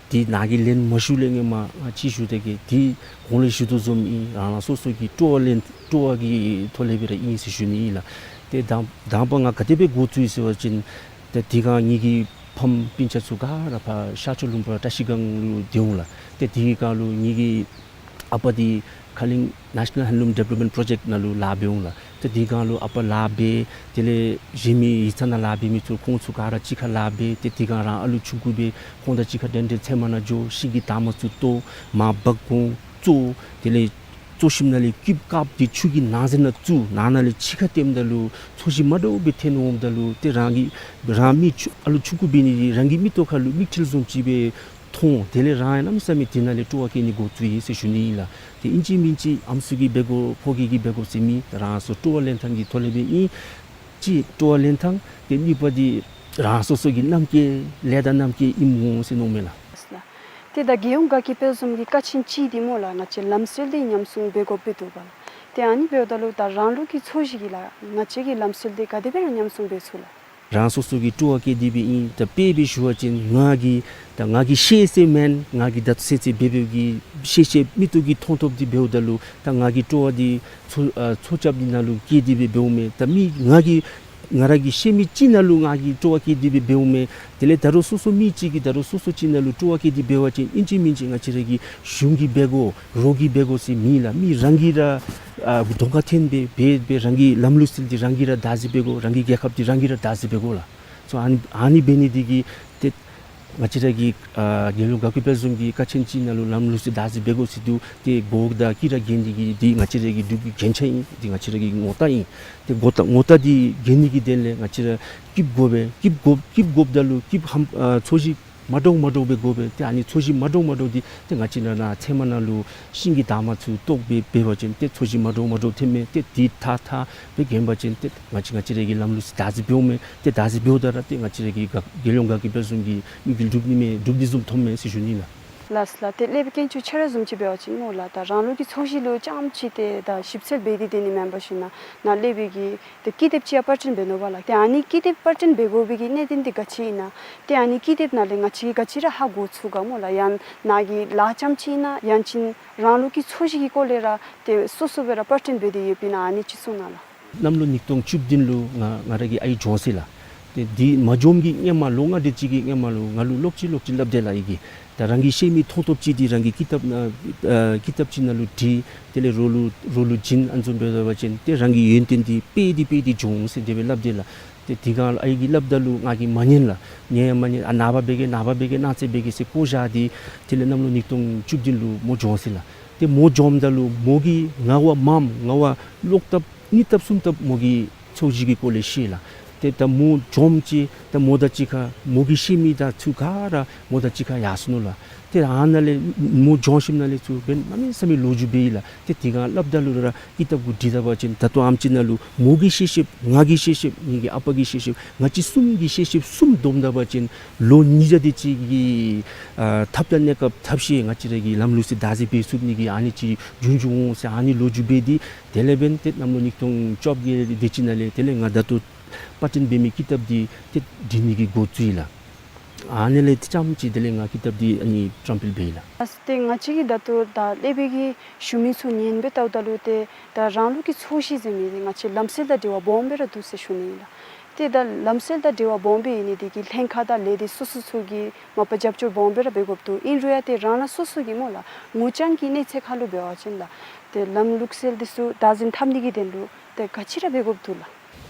འདི་ནཱ་གིས་ལན་མ་ཞུ་ལས་སྔོན་མ་ང་ཅིག་ཞུ་སྟེ་གི་འདི་གོང་ལུ་ཞུ་དོ་བཟུམ་ཨིན། རང་རང་སོ་སོ་གི་སྤྲོ་བ་ལེན་སྤྲོ་བ་གི་ཐོག་ལས་སྦེ་ར་ཨིན་ཟེར་ཞུ་ནི་ཨིན་ལགས། ཏེ་དང་དང་པ་ང་ག་དེ་སྦེ་འགོ་བཙུགས་ཡི་ཟེར་བ་ཅིན་ཏེ་དེ་སྒང་ངེ་གི་ཕམ་སྤུན་ཆ་ཚུ་ག་ར་ཕར་ཤར་ཕྱོགས་ལུང་པ་བཀྲ་ཤིས་སྒང་ལུ་སྡོད་འོང་ལགས། ཏེ་དེ་སྒང་ལུ་ངེ་གི་ཨ་པ་འདི་ཁ་གླིང་National Handloom Development Project ནང་ལུ་ལཱ་འབད་འོང་ལགས། ཏེ་དེ་སྒང་ལུ་ཨ་པ་ལཱ་འབད། དེ་ལས་གཞན་མི་ཡིག་ཚང་ནང་ལཱ་འབད་མི་ཚུ་ཁོང་ཚུ་ག་ར་གཅིག་ཁར་ལཱ་འབད། ཏེ་དེ་སྒང་རང་ཨ་ལུ་ཆུང་ཀུ་སྦེ་ཁོང་དང་གཅིག་ཁར་འདྲན་འདྲ་ཚལ་མ་ནང་འགྱོ། ཤིང་གི་འདབ་མ་ཚུ་བཏོག། མར་འབག་འོང་བཙོ། དེ་ལས་བཙོ་ཞིནམ་ལས་སྐུདཔ་དཀརཔོ་འདི་ཆུ་གི་ནང་ཟེར་ནང་བཙུགས། ནང་ན་ལས་ཕྱི་ཁར་བཏོནམ་ད་ལུ་ཚོས་གཞི་མ་འདྲཝ་སྦེ་ཐོན་འོངམ་ད་ལུ་ཏེ་རང་གི་རང་མི་ཆུང་ཨ་ལུ་ཆུང་ཀུ་འབད་ནི་འདི་རང་གི་མིག་ཏོ་ཁར་ལུ་མིག་འཕྲུལ་བཟུམ་ཅིག་སྦེ་མཐོང་། དེ་ལས་རང་ཡང་གནམ་མེད་ས་མེད་དེ་ནང་ལས་སྤྲོ་བ་སྐྱེ་ནི་འགོ་བཙུགས་ཡི་ཟེར་ཞུ་ནི་ཨིན་ལགས། ཏེ་ཨིན་ཅི་མིན་ཅི་ཨམ་སྲུ་གིས་འབད་དགོ། ཕོ་སྐྱེས་ཀྱིས་འབད་དགོ་ཟེར་མེད། རང་སོ་སྤྲོ་བ་ལེན་ཐངས་ཀྱི་ཐོག་ལས་སྦེ་ཨིན། གཅིག་སྤྲོ་བ་ལེན་ཐངས། ཏེ་གཉིས་པ་འདི་རང་སོ་སོ་གི་རྣམ་འགྱུར་ལས་དང་རྣམ་འགྱུར་ཨིནམ་འོང་ཟེར་མནོཝ་མས་ལགས། ཏེ་ད་རྒྱལ་ཡོངས་དགའ་སྐྱིད་དཔལ་འཛོམས་ཀྱི་ཀ་ཆེན་ཅིག་འདི་སྨོ་ལགས་ང་བཅས་ལམ་སྲོལ་འདི་ཉམས་སྲུང་འབད་དགོཔ་སྦེ་འདུག་པ་ལགས། ཏེ་ཨ་ནི་འབདཝ་ད་ལུ་ད་རང་ལུགས་ཀྱི་ཚོས་གཞི་གི་ལགས་ང་བཅས་ཀྱི་ལམ་སྲོལ་འདི་ག་དེ་སྦེ་ར་ཉམས་སྲུང་འབད་ཚུགས་ལགས། རང་སོ་སོ་གི་སྤྲོ་བ་བསྐྱེད་དེ་སྦེ་ཨིན། ད་དཔེ་སྦེ་ཞུ་བ་ཅིན་ང་གིས་ད་ང་གིས་ཤེས་ཤེསཔ་མེན། ང་གིས་ད་ལྟོ་ཚུན་ཚོད་འབད་འབདཝ་གི་ཤེས་ཤེསཔ་མིག་ཏོ་གིས་མཐོང་མཐོངམ་འདི་འབདཝ་ད་ལུ་ད་ང་གི་སྤྲོ་བ་འདི་ཚོས་ཨ་ཚོས་ཆབ་འདི་ནང་ལུ་བསྐྱེད་དེ་སྦེ་འབདཝ་མས། ད་མི་ང་གིས་ང་ར་གིས་ཤེས་མི་ཅིག་ནང་ལུ་ང་གིས་སྤྲོ་བ་བསྐྱེད་དེ་སྦེ་འབདཝ་མས། དེ་ལས་ད་རུང་སོ་སོ་མི་ཅིག་གིས་ད་རུང་སོ་སོ་ཅིག་ནང་ལུ་སྤྲོ་བ་བསྐྱེད་དེ་འབད་བ་ཅིན་ཨིན་ཅི་མིན་ཅི་ང་བཅས་ར་གི་གཞུང་གིས་འབད་དགོ། རོགས་ཀྱིས་འབད་དགོ་ཟེར་མེད་ལགས། མི་རང་གིས་ར་ཨ་གདོང་ཁར་ཐོན་སྦེ་འབད་སྦེ་རང་གི་ལམ་ལུགས་སྲོལ་འདི་རང་གིས་ར་བདག་འཛིན་འབད་དགོ། རང་གི་རྒྱལ་ཁབ་འདི་རང་གིས་ར་བདག་འཛིན་འབད་དགོ་ལགས། སོ་ཨ་ནི་ཨ་ནི་འབད་ནི་འདི་གིས་ཏེ་ང་བཅས་ར་གི་ཨ་རྒྱལ་ཡོངས་དགའ་སྐྱིད་དཔལ་འཛོམས་ཀྱི་ཀ་ཆེན་ཅིག་ནང་ལུ་ལམ་ལུགས་སྲོལ་བདག་འཛིན་འབད་དགོ་ཟེར་འདུག། ཏེ་འགོ་དང་དཀྱིལ་ར་འགྱོ་ནི་གི་འདི་ང་བཅས་ར་གི་སྒྲུབ་ཀྱི་རྒྱན་ཆ་ཨིན། འདི་ང་བཅས་ར་གི་ངོ་རྟགས་ཨིན། ཏེ་ངོ་རྟགས་ངོ་རྟགས་འདི་འགྱོ་ནི་གི་དོན་ལས་ང་བཅས་ར་སྐྱིདཔ་དགོ་པས། སྐྱིདཔ་དགོ་སྐྱིདཔ་དགོཔ་ད་ལུ་སྐྱིདཔ་ཧམ་ཨ་ཚོས་གཞི་མ་འདྲཝ་མ་འདྲཝ་སྦེ་དགོ་པས། ཏེ་ཨ་ནི་ཚོས་གཞི་མ་འདྲཝ་མ་འདྲཝ་འདི་ཏེ་ང་བཅས་ནཱ་ནཱ་ཚལ་མ་ནང་ལུ་ཤིང་གི་འདབ་མ་ཚུ་བཏོག་སྦེ་འབད་བ་ཅིན་ཏེ་ཚོས་གཞི་མ་འདྲཝ་མ་འདྲཝ་ཐོནམ་མས། ཏེ་འདི་ཐགས་ཐགས་སྦེ་འགྱོ་བ་ཅིན་ཏེ་ང་བཅས་ང་བཅས་ར་གི་ལམ་ལུགས་སྲོལ་བདག་འཛིན་འབདཝ་མས། ཏེ་བདག་འཛིན་འབདཝ་ད་ར་ཏེ་ང་བཅས་ར་གི་དགའ་རྒྱལ་ཡོངས་དགའ་སྐྱིད་དཔལ་འཛོམས་ཀྱི་དམིགས་ཡུལ་འགྲུབ་ནི་མས། འགྲུབ་ནི་བཟུམ་མཐོངམ་མས་ཟེར་ཞུ་ནི་ལགས། ལགས་ལགས། ཏེ་སློབ་དཔོན་དཀོན་མཆོག་ཁྱོད་ར་བཟུམ་ཅིག་འབད་བ་ཅིན་སྨོ་ལགས་ད་རང་ལུགས་ཀྱི་ཚོས་གཞི་ལུ་རྐྱངམ་ཅིག་ཏེ་ད་ཞིབ་འཚོལ་འབད་དེ་སྡོད་ནི་མེན་པར་ཞིན་ན་ནཱ་སློབ་དཔོན་གྱིས་ཏེ་ཀི་དེབ་ཅིག་ཡང་པར་སྐྲུན་འབད་ནུག་པ་ལགས། ཏེ་ཨ་ནི་ཀི་དེབ་པར་སྐྲུན་འབད་དགོ་པའི་གི་གནད་དོན་འདི་ག་ཅི་ཨིན་ན། ཏེ་ཨ་ནི་ཀི་དེབ་ནང་ལས་ང་བཅས་ཀྱིས་ག་ཅི་ར་ཧ་གོ་ཚུགས་ག་སྨོ་ལགས། ཡང་ནཱ་གི་ལཱ་རྐྱངམ་ཅིག་ཨིན་ན་ཡང་ཅིན་རང་ལུགས་ཀྱི་ཚོས་གཞི་གི་སྐོར་ལས་ར་ཏེ་སོ་སོ་སྦེ་ར་པར་སྐྲུན་འབད་དེ་ཡོདཔ་ཨིན་ན་ཨ་ནི་ཅིག་གསུང་གནང་ལགས། གནམ་ལོ་ཉིས་སྟོང་བཅུ་བདུན་ལུ་ང་ང་ར་གི་ཨའི་གྱོངས་ཅི་ལགས། ཏེ་འདི་མ་གྱོངམ་གི་སྔོན་མ་ལོ་ལྔ་དེ་ཅིག་གི་སྔོན་མ་ལུ་ང་ལུ་ལོག་ཅི་ལོག་ཅི་སླབ་དེས་ལགས། ཨའི་གིས་ད་རང་གིས་ཤེས་མི་མཐོང་ཐོབ་ཅིག་འདི་རང་གི་ཀི་དེབ་ནང་ཨ་ཀི་དེབ་ཅིག་ནང་ལུ་བྲིས། དེ་ལས་རོགས་ལུ་རོགས་ལུ་བྱིན། ཨ་ནི་བཟུམ་འབད་བ་ཅིན་ཏེ་རང་གི་ཡོན་ཏན་འདི་སྤེལ་ཏེ་སྤེལ་ཏེ་འགྱོ་འོང་ཟེར་དེ་སྦེ་སླབ་དེས་ལགས། ཏེ་དེ་སྒང་ལུ་ཨའི་གིས་སླབ་ད་ལུ་ང་གིས་མ་ཉན་ལགས། ཉན་ཡང་མ་ཉན། ཨ་ནངས་པ་འབད་གེ་ནངས་པ་འབད་གེ་གནངས་ཚེ་འབད་གེ་ཟེར་བཀོ་བཞག་སྟེ་དེ་ལས་གནམ་ལོ་ཉིས་སྟོང་བཅུ་བདུན་ལུ་མོ་གྱོངས་ཅི་ལགས། ཏེ་མོ་གྱོངམ་ད་ལུ་མོ་གིས་ང་བ་མངམ་ང་བ་ལོག་ལྟབ་གཉིས་ལྟབ་གསུམ་ལྟབ་མོ་གིས་ཚོས་གཞི་གི་སྐོར་ལས་ཤེས་ལགས། ཏེ་ད་མོ་གྱོངམ་ཅིག་ད་མོ་དང་གཅིག་ཁར་མོ་གིས་ཤེས་མི་དང་ཚུ་ག་ར་མོ་དང་གཅིག་ཁར་ཡར་སོ་ནུག་ལགས། ཏེ་ཨ་ནཱ་ལས་མོ་གྱོངས་ཞིནམ་ལས་ཚུར་འབདན་གནམ་མེད་ས་མེད་ལོ་རྒྱུས་འབད་ཡི་ལགས། ཏེ་དེ་སྒང་སླབ་ད་ལུ་ར་ཀི་དེབ་གུ་འབྲི་ད་པ་ཅིན་ད་ལྟོ་ཨམ་ཅིག་ནང་ལུ་མོ་གིས་ཤེས་ཤེསཔ་ང་གིས་ཤེས་ཤེསཔ་ངེ་གི་ཨ་པ་གིས་ཤེས་ཤེསཔ་ང་བཅས་གསུམ་གྱིས་ཤེས་ཤེསཔ་གསུམ་བསྡོམས་ད་པ་ཅིན་ལོ་ཉིས་བརྒྱ་དེ་ཅིག་གི་ཨ་ཐབས་དང་གནས་སྐབས་ཐབས་ཤེས་ང་བཅས་ར་གི་ལམ་ལུགས་སྲོལ་བདག་འཛིན་འབད་ཚུགས་ནི་གི་ཨ་ནི་ཅིག་རྒྱུན་འགྱོ་འོང་ཟེར་ཨ་ནི་ལོ་རྒྱུས་འབད་དེ་དེ་ལས་འབདན་ཏེ་གནམ་ལོ་ཉིས་སྟོང་བཅོ་བརྒྱད་དེ་ཅིག་ནང་ལས་དེ་ལས་ང་ད་ལྟོ་པར་སྐྲུན་འབད་མི་ཀི་དེབ་འདི་ཏེ་འབྲི་ནི་གི་འགོ་བཙུགས་ཡི་ལགས། ཨ་ནི་ལས་ཏེ་རྐྱངམ་ཅིག་དེ་ལས་ང་ཀི་དེབ་འདི་ཨ་ནི་བཀྲམ་སྤེལ་འབད་ཡི་ལགས། ཨ་ཏེ་ང་བཅས་ཀྱིས་ད་ལྟོ་ད་སློབ་དཔོན་གྱིས་ཞུ་མི་ཚུ་ཉན་སྦེ་བལྟཝ་ད་ལུ་ཏེ་ད་རང་ལུགས་ཀྱི་ཚོས་གཞི་ཟེར་མི་འདི་ང་བཅས་ལམ་སྲོལ་དང་འབྲེལ་བ་སྦོམ་སྦེ་ར་འདུག་ཟེར་ཞུ་ནི་ཨིན་ལགས། ཏེ་ད་ལམ་སྲོལ་དང་འབྲེལ་བ་སྦོམ་སྦེ་ཨིན་ནི་འདི་གིས་ལྷན་ཁག་དང་ལས་སྡེ་སོ་སོ་ཚུ་གིས་མ་པ་རྒྱབ་སྐྱོར་སྦོམ་སྦེ་ར་འབད་དགོཔ་འདུག། ཨིན་རུང་ཡང་ཏེ་རང་རང་སོ་སོ་གི་སྨོ་ལགས་ངོ་རྐྱང་གི་གནས་ཚད་ཁར་ལུ་འབད་བ་ཅིན་ལགས་ཏེ་ལམ་ལུགས་སྲོལ་འདི་ཚུ་བདག་འཛིན་འཐབ་ནི་གི་དོན་ལུ་ཏེ་ག་ཅི་ར་འབད་དགོཔ་འདུག་ལགས།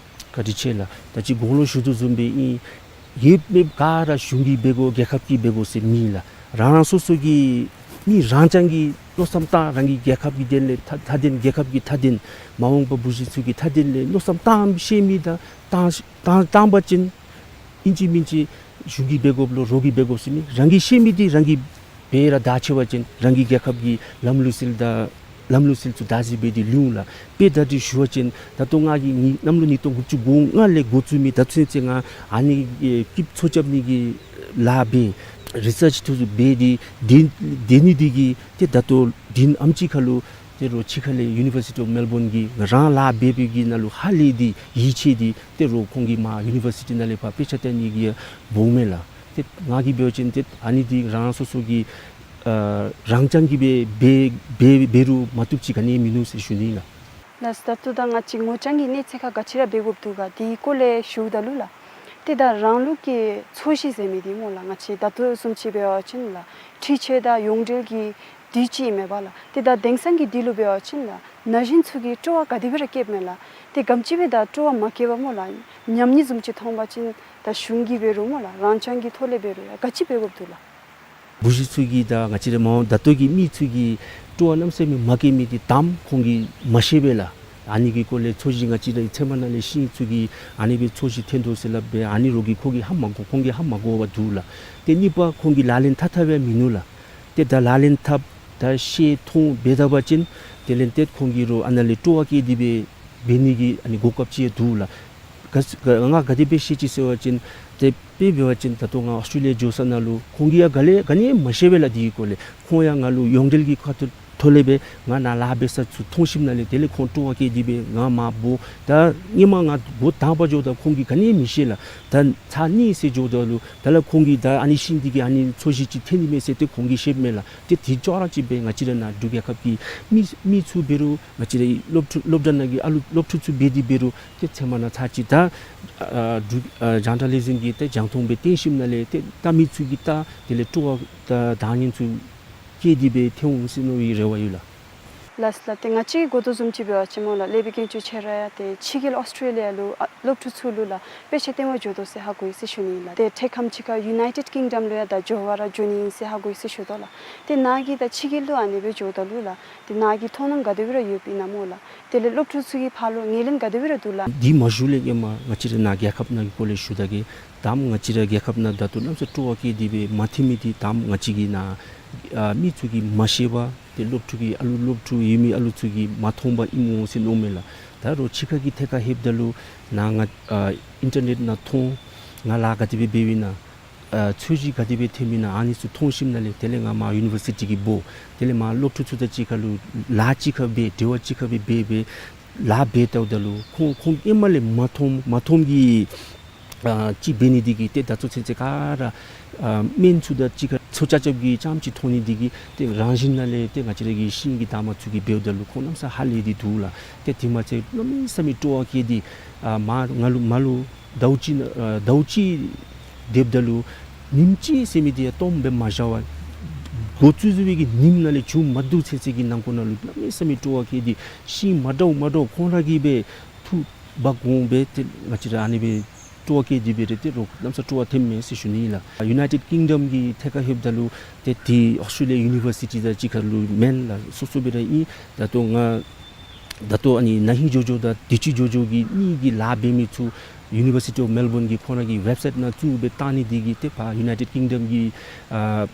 བཀའ་དྲིན་ཆེ་ལགས། ད་ཅི་གོང་ལུ་ཞུ་དོ་བཟུམ་སྦེ་ཨིན། ཡོད་མེད་ག་ར་གཞུང་གིས་འབད་དགོ་རྒྱལ་ཁབ་ཀྱིས་འབད་དགོ་ཟེར་མེད་ལགས། རང་རང་སོ་སོ་གི་མི་རང་རྐྱང་གིས་མནོ་བསམ་བཏང་རང་གི་རྒྱལ་ཁབ་ཀྱི་དོན་ལས་མཐའ་མཐའ་དོན་རྒྱལ་ཁབ་ཀྱི་མཐའ་དོན་མ་འོངས་པ་བུ་གཞི་ཚུ་གི་མཐའ་དོན་ལས་མནོ་བསམ་བཏངམ་ཤེས་མི་དང་བཏང་བཏང་བཏང་པ་ཅིན་ཨིན་ཅི་མིན་ཅི་གཞུང་གིས་འབད་དགོཔ་ལོ་རོགས་ཀྱིས་འབད་དགོཔ་ཟེར་མེད། རང་གིས་ཤེས་མི་འདི་རང་གིས་འབད་ར་བདག་ཆ་བ་ཅིན་རང་གི་རྒྱལ་ཁབ་ཀྱི་ལམ་ལུགས་སྲོལ་དང་ ལམ་ལུགས་སྲོལ་ཚུ་བདག་འཛིན་འབད་དེ་ལུས་ལགས། དཔེ་ད་འདི་ཞུ་བ་ཅིན་ད་ལྟོ་ང་གིས་ནི་གནམ་ལོ་ཉིས་སྟོང་དགུ་བཅུ་གོ་ལྔ་ལས་འགོ་བཙུགས་མི་ད་ཚུན་ཚོད་ང་ཨ་ནི་ཨེ་སྐྱིདཔ་འཚོ་རྐྱབ་ནི་གི་ལཱ་འབད་རི་སརཆ་ཚུ་འབད་དེ་དེ་དེ་ནི་འདི་གིས་ཏེ་ད་ལྟོ་དུས་ཨེམ་ཅིག་ཁར་ལུ་ཏེ་རོགས་ཕྱི་ཁ་ལས་ཡུ་ནི་བར་སི་ཊི་ཨོཕ་མེལ་བོན་གྱི་རང་ལཱ་འབད་བའི་གི་ནང་ལུ་ཧ་ལས་ཏེ་ཡིད་ཆེས་ཏེ་ཏེ་རོགས་ཁོང་གིས་མར་ཡུ་ནི་བར་སི་ཊི་ནང་ལས་ཕར་དཔེ་ཆ་སྟོན་ནི་གི་འབོཝ་མས་ལགས། ཏེ་ང་གིས་འབད་བ་ཅིན་ཏེ་ཨ་ནི་འདི་རང་སོ་སོ་གི་ཨ་རང་རྐྱང་གིས་འབད་འབད་འབད་འབད་རུང་མ་བཏུབ་ཅིག་ག་ནི་ཡང་མིན་ནུག་ཟེར་ཞུ་ནི་ལགས། ལགས་སོ། ད་ལྟོ་ད་ང་བཅས་ངོ་རྐྱང་གི་གནས་ཚད་ཁར་ག་ཅི་ར་འབད་དགོཔ་འདུག་ག་དེའི་སྐོར་ལས་ཞུཝ་ད་ལུ་ལགས། ཏེ་ད་རང་ལུགས་ཀྱི་ཚོས་གཞི་ཟེར་མི་འདི་སྨོ་ལགས། ང་བཅས་ད་ལྟོ་བཟུམ་ཅིག་འབད་བ་ཅིན་ལགས། འཕྲུལ་ཆས་དང་ཡོངས་འབྲེལ་གྱི་དུས་ཅིག་ཨིན་མས་པ་ལགས། ཏེ་ད་དེང་སང་གི་དུས་ལུ་འབད་བ་ཅིན་ལགས། ན་གཞོན་ཚུ་གིས་སྤྲོ་བ་ག་དེ་སྦེ་ར་བསྐྱེདཔ་མས་ལགས། ཏེ་ག་དེམ་ཅིག་སྦེ་ད་སྤྲོ་བ་མ་བསྐྱེད་པར་སྨོ་ལགས། ཉམས་ཉེས་བཟུམ་ཅིག་མཐོང་པ་ཅིན་ད་གཞུང་གིས་འབད་རུང་སྨོ་ལགས། རང་རྐྱང་གི་ཐོག་ལས་འབད་རུང་ཡང་ག་ཅི་འབད་དགོཔ་འདུག་ལགས། བུ་གཞི་ཚུ་གིས་ད་ང་བཅས་ར་མ་འོངས་ད་ལྟོ་གི་མི་ཚུ་གིས་སྤྲོ་བ་གནམ་མེད་ས་མེད་མ་བསྐྱེད་མི་འདི་དང་པ་ཁོང་གིས་མ་ཤེས་པས་ལགས། ཨ་ནི་གི་སྐོར་ལས་ཚོས་གཞི་ང་བཅས་རའི་ཚལ་མ་ནང་ལས་ཤིང་ཚུ་གིས་ཨ་ནི་སྦེ་ཚོས་གཞི་འཐོན་དོ་ཟེར་སླབ་སྦེ་ཨ་ནི་རོགས་ཀྱིས་ཁོང་གིས་ཧ་མ་གོ་ཁོང་གིས་ཧ་མ་གོ་བར་འདུག་ལགས། ཏེ་གཉིས་པ་ཁོང་གིས་ལག་ལེན་འཐབ་འཐབ་ཡང་མིན་ནུག་ལགས། ཏེ་ད་ལག་ལེན་འཐབ་ད་ཤེས་མཐོང་འབད་ད་པ་ཅིན་དེ་ལས་ཏེ་ཁོང་གིས་རོགས་ཨ་ནཱ་ལས་སྤྲོ་བ་བསྐྱེད་དེ་སྦེ་འབད་ནི་གི་ཨ་ནི་གོ་སྐབས་ཅིག་ཡང་འདུག་ལགས། ག་ག་ང་ག་དེ་སྦེ་ཤེས་ཅི་ཟེར་བ་ཅིན་ཏེ་དཔེ་འབད་བ་ཅིན་ད་ལྟོ་ང་ཨོསི་ཊྲེ་ལི་ཡ་འགྱོ་ས་ནང་ལུ་ཁོང་གིས་ཡང་ག་ལས་ག་ནི་ཡང་མ་ཤེས་པས་ལགས། དེའི་སྐོར་ལས་ཁོང་ཡང་ང་ལུ་ཡོངས་འབྲེལ་གྱི་ཁ་ཐུག་ཐོག་ལས་སྦེ་ང་ནཱ་ལཱ་འབད་ས་ཚུ་མཐོང་ཞིནམ་ལས་དེ་ལས་ཁོང་སྤྲོ་བ་བསྐྱེད་དེ་སྦེ་ང་མར་འབོ། ད་སྔོན་མ་ང་འགོ་དང་པ་འགྱོཝ་ད་ཁོང་གིས་ག་ནི་ཡང་མི་ཤེས་ལགས། ད་ཚར་གཉིས་ཟེར་འགྱོཝ་ད་ལུ་ད་ལགས་ཁོང་གིས་ད་ཨ་ནི་ཤིང་འདི་གིས་ཨ་ནི་ཚོས་གཞི་ཅིག་འཐོན་ནི་མས་ཟེར་ཏེ་ཁོང་གིས་ཤེསཔ་མས་ལགས། ཏེ་དེ་ཅོག་ར་གཅིག་སྦེ་ང་བཅས་ར་ནཱ་འབྲུག་རྒྱལ་ཁབ་ཀྱི་མི་མི་ཚུ་འབད་རུང་ང་བཅས་རའི་སློབ་ཕྲུག་སློབ་གྲྭ་ནང་གི་ཨ་ལུ་སློབ་ཕྲུག་ཚུ་འབད་དེ་འབད་རུང་ཏེ་ཚལ་མ་ནང་ཚར་གཅིག་ད་ཨ་འབྲུག་ཨ་ཇཱན་ཊ་ལི་ཟིམ་གྱི་ཏེ་རྒྱང་མཐོང་སྦེ་སྟོན་ཞིནམ་ལས་ཏེ་ད་མི་ཚུ་གིས་ད་དེ་ལས་སྤྲོ་བ་ད་དང་ཉན་ཚུ་བསྐྱེད་དེ་སྦེ་འཐོན་འོང་ཟེར་མནོ་བའི་རེ་བ་ཡོད་ལགས། ལགས་སོ་ལགས། ཏེ་ང་བཅས་ཀྱིས་གོ་དོ་བཟུམ་ཅིག་འབད་བ་ཅིན་སྨོ་ལགས། ལས་སྦེ་དཀོན་མཆོག་ཁྱེད་ར་ཡང་ཏེ་ཕྱི་རྒྱལ་ཨོསི་ཊྲེ་ལི་ཡ་ལུ་ཨ་སློབ་ཕྲུག་ཚུ་ལུ་ལགས་དཔེ་ཆ་སྟོན་པར་འགྱོ་དོ་ཟེར་ཧ་གོ་ཡི་ཟེར་ཞུ་ནི་ཨིན་ལགས། ཏེ་འཕྲལ་ཁམས་ཅིག་ཁར་ཡུ་ནའི་ཊེཌ་ཀིང་ཌམ་ལུ་ཡང་ད་འགྱོ་བར་འགྱོ་ནི་ཨིན་ཟེར་ཧ་གོ་ཡི་ཟེར་ཞུ་དོ་ལགས། ཏེ་ནཱ་གིས་ད་ཕྱི་རྒྱལ་ལུ་ཨ་ནི་སྦེ་འགྱོཝ་ད་ལུ་ལགས་ཏེ་ནཱ་གི་མཐོང་སྣང་ག་དེ་སྦེ་ར་ཡོདཔ་ཨིན་ན་སྨོ་ལགས། དེ་ལས་སློབ་ཕྲུག་ཚུ་གི་ཕར་ལུ་ངོས་ལེན་ག་དེ་སྦེ་ར་འདུག་ལགས། འདི་མ་ཞུ་ལས་སྔོན་མ་ང་བཅས་ར་ནཱ་རྒྱལ་ཁབ་ནང་གི་སྐོར་ལས་ཞུ་ད་གེ། དང་པ་ང་བཅས་ར་རྒྱལ་ཁབ་ནང་ད་ལྟོ་གནམ་ས་སྤྲོ་བ་བསྐྱེད་དེ་སྦེ་མ་འཐོན་མི་འདི་དང་པ་ང་བཅས་ཀྱི་ནཱ་ཨ་མི་ཚུ་གིས་མ་ཤེས་པར་ཏེ་སློབ་ཕྲུག་གི་ཨ་ལུ་སློབ་ཕྲུག་ཡོད་མི་ཨ་ལུ་ཚུ་གིས་མ་མཐོང་པར་ཨིནམ་འོང་ཟེར་མནོཝ་མས་ལགས། ད་རོགས་ཕྱི་ཁ་གི་ཐད་ཁར་ལྷོདཔ་ད་ལུ་ནཱ་ང་ཨ་ཨིན་ཊར་ནེཊ་ནང་མཐོང་ང་ལཱ་ག་དེ་སྦེ་འབདཝ་ཨིན་ན་ཨ་ཚོས་གཞི་ག་དེ་སྦེ་འཐོནམ་ཨིན་ན་ཨ་ནི་ཚུ་མཐོང་ཞིནམ་ལས་དེ་ལས་ང་མར་ཡུ་ནི་བར་སི་ཊི་གི་འབོ། དེ་ལས་མར་སློབ་ཕྲུག་ཚུ་དང་གཅིག་ཁར་ལུ་ལཱ་གཅིག་ཁར་སྦེ་འབྲེལ་བ་གཅིག་ཁར་སྦེ་འབད་སྦེ་ལཱ་འབད་ལྟཝ་ད་ལུ་ཁོང་ཁོང་ཧེ་མ་ལས་མ་མཐོང་མ་མཐོངམ་གྱི་ཨ་ཅིག་འབད་ནི་འདི་གིས་ཏེ་ད་ཚུན་ཚོད་ཚེ་ག་ར་ཨ་སྨན་ཚུ་དང་གཅིག་ཁར་ཚོས་རྐྱབ་རྐྱབ་ཀྱི་རྐྱངམ་ཅིག་མཐོང་ནི་འདི་གིས་ཏེ་རང་བཞིན་ནང་ལས་ཏེ་ང་བཅས་ར་གི་ཤིང་གི་འདབ་མ་ཚུ་གིས་འབདཝ་ད་ལུ་ཁོང་གནམ་ས་ཧ་ལས་ཏེ་འདུག་ལགས། ཏེ་དེ་མ་ཚད་གནམ་མེད་ས་མེད་སྤྲོ་བ་བསྐྱེད་དེ་ཨ་མར་ང་ལུ་མར་ལུ་ཟླཝ་གཅིག་ཨ་ཟླཝ་གཅིག་སྡོདཔ་ད་ལུ་ཉིནམ་གཅིག་ཟེར་མི་འདི་ཡང་སྟོངམ་སྦེ་མ་བཞག་པར་འགོ་བཙུགས་བཙུགས་པའི་གི་ཉིནམ་ནང་ལས་མཇུག་མ་བསྡུ་ཚུན་ཚོད་ཀྱི་ནང་འཁོད་ནང་ལུ་གནམ་མེད་ས་མེད་སྤྲོ་བ་བསྐྱེད་དེ་ཤིང་མ་འདྲཝ་མ་འདྲཝ་ཁོང་ར་གིས་སྦེ་འཐུ་འབག་འོང་སྦེ་ཏེ་ང་བཅས་ར་ཨ་ནི་སྦེ་སྤྲོ་བ་བསྐྱེད་དེ་སྦེ་ར་ཏེ་རོགས་གནམ་ས་སྤྲོ་བ་འཐོནམ་མས་ཟེར་ཞུ་ནི་ཨིན་ལགས། ཡུ་ནའི་ཊེཌ་ཀིང་ཌམ་གྱི་ཐད་ཁར་ལྷོདཔ་ད་ལུ་ཏེ་འདི་ཨོསི་ཊྲེ་ལི་ཡ་ཡུ་ནི་བར་སི་ཊི་དང་གཅིག་ཁར་ལུ་མེན་ལགས། སོ་སོ་སྦེ་ར་ཨིན། ད་ལྟོ་ང་ད་ལྟོ་ཨ་ནི་ན་ཧིང་འགྱོ་འགྱོ་དང་དུས་ཅི་འགྱོ་འགྱོ་གི་གཉིས་ཀྱི་ལཱ་འབད་མི་ཚུ་ཡུ་ནི་བར་སི་ཊི་ཨོཕ་མེལ་བོན་གྱིས་ཁོང་ར་གི་ཝེབ་སའིཊ་ནང་བཙུགས་སྦེ་བཏང་ནི་འདི་གིས་ཏེ་ཕར་ཡུ་ནའི་ཊེཌ་ཀིང་ཌམ་གྱི་ཨ་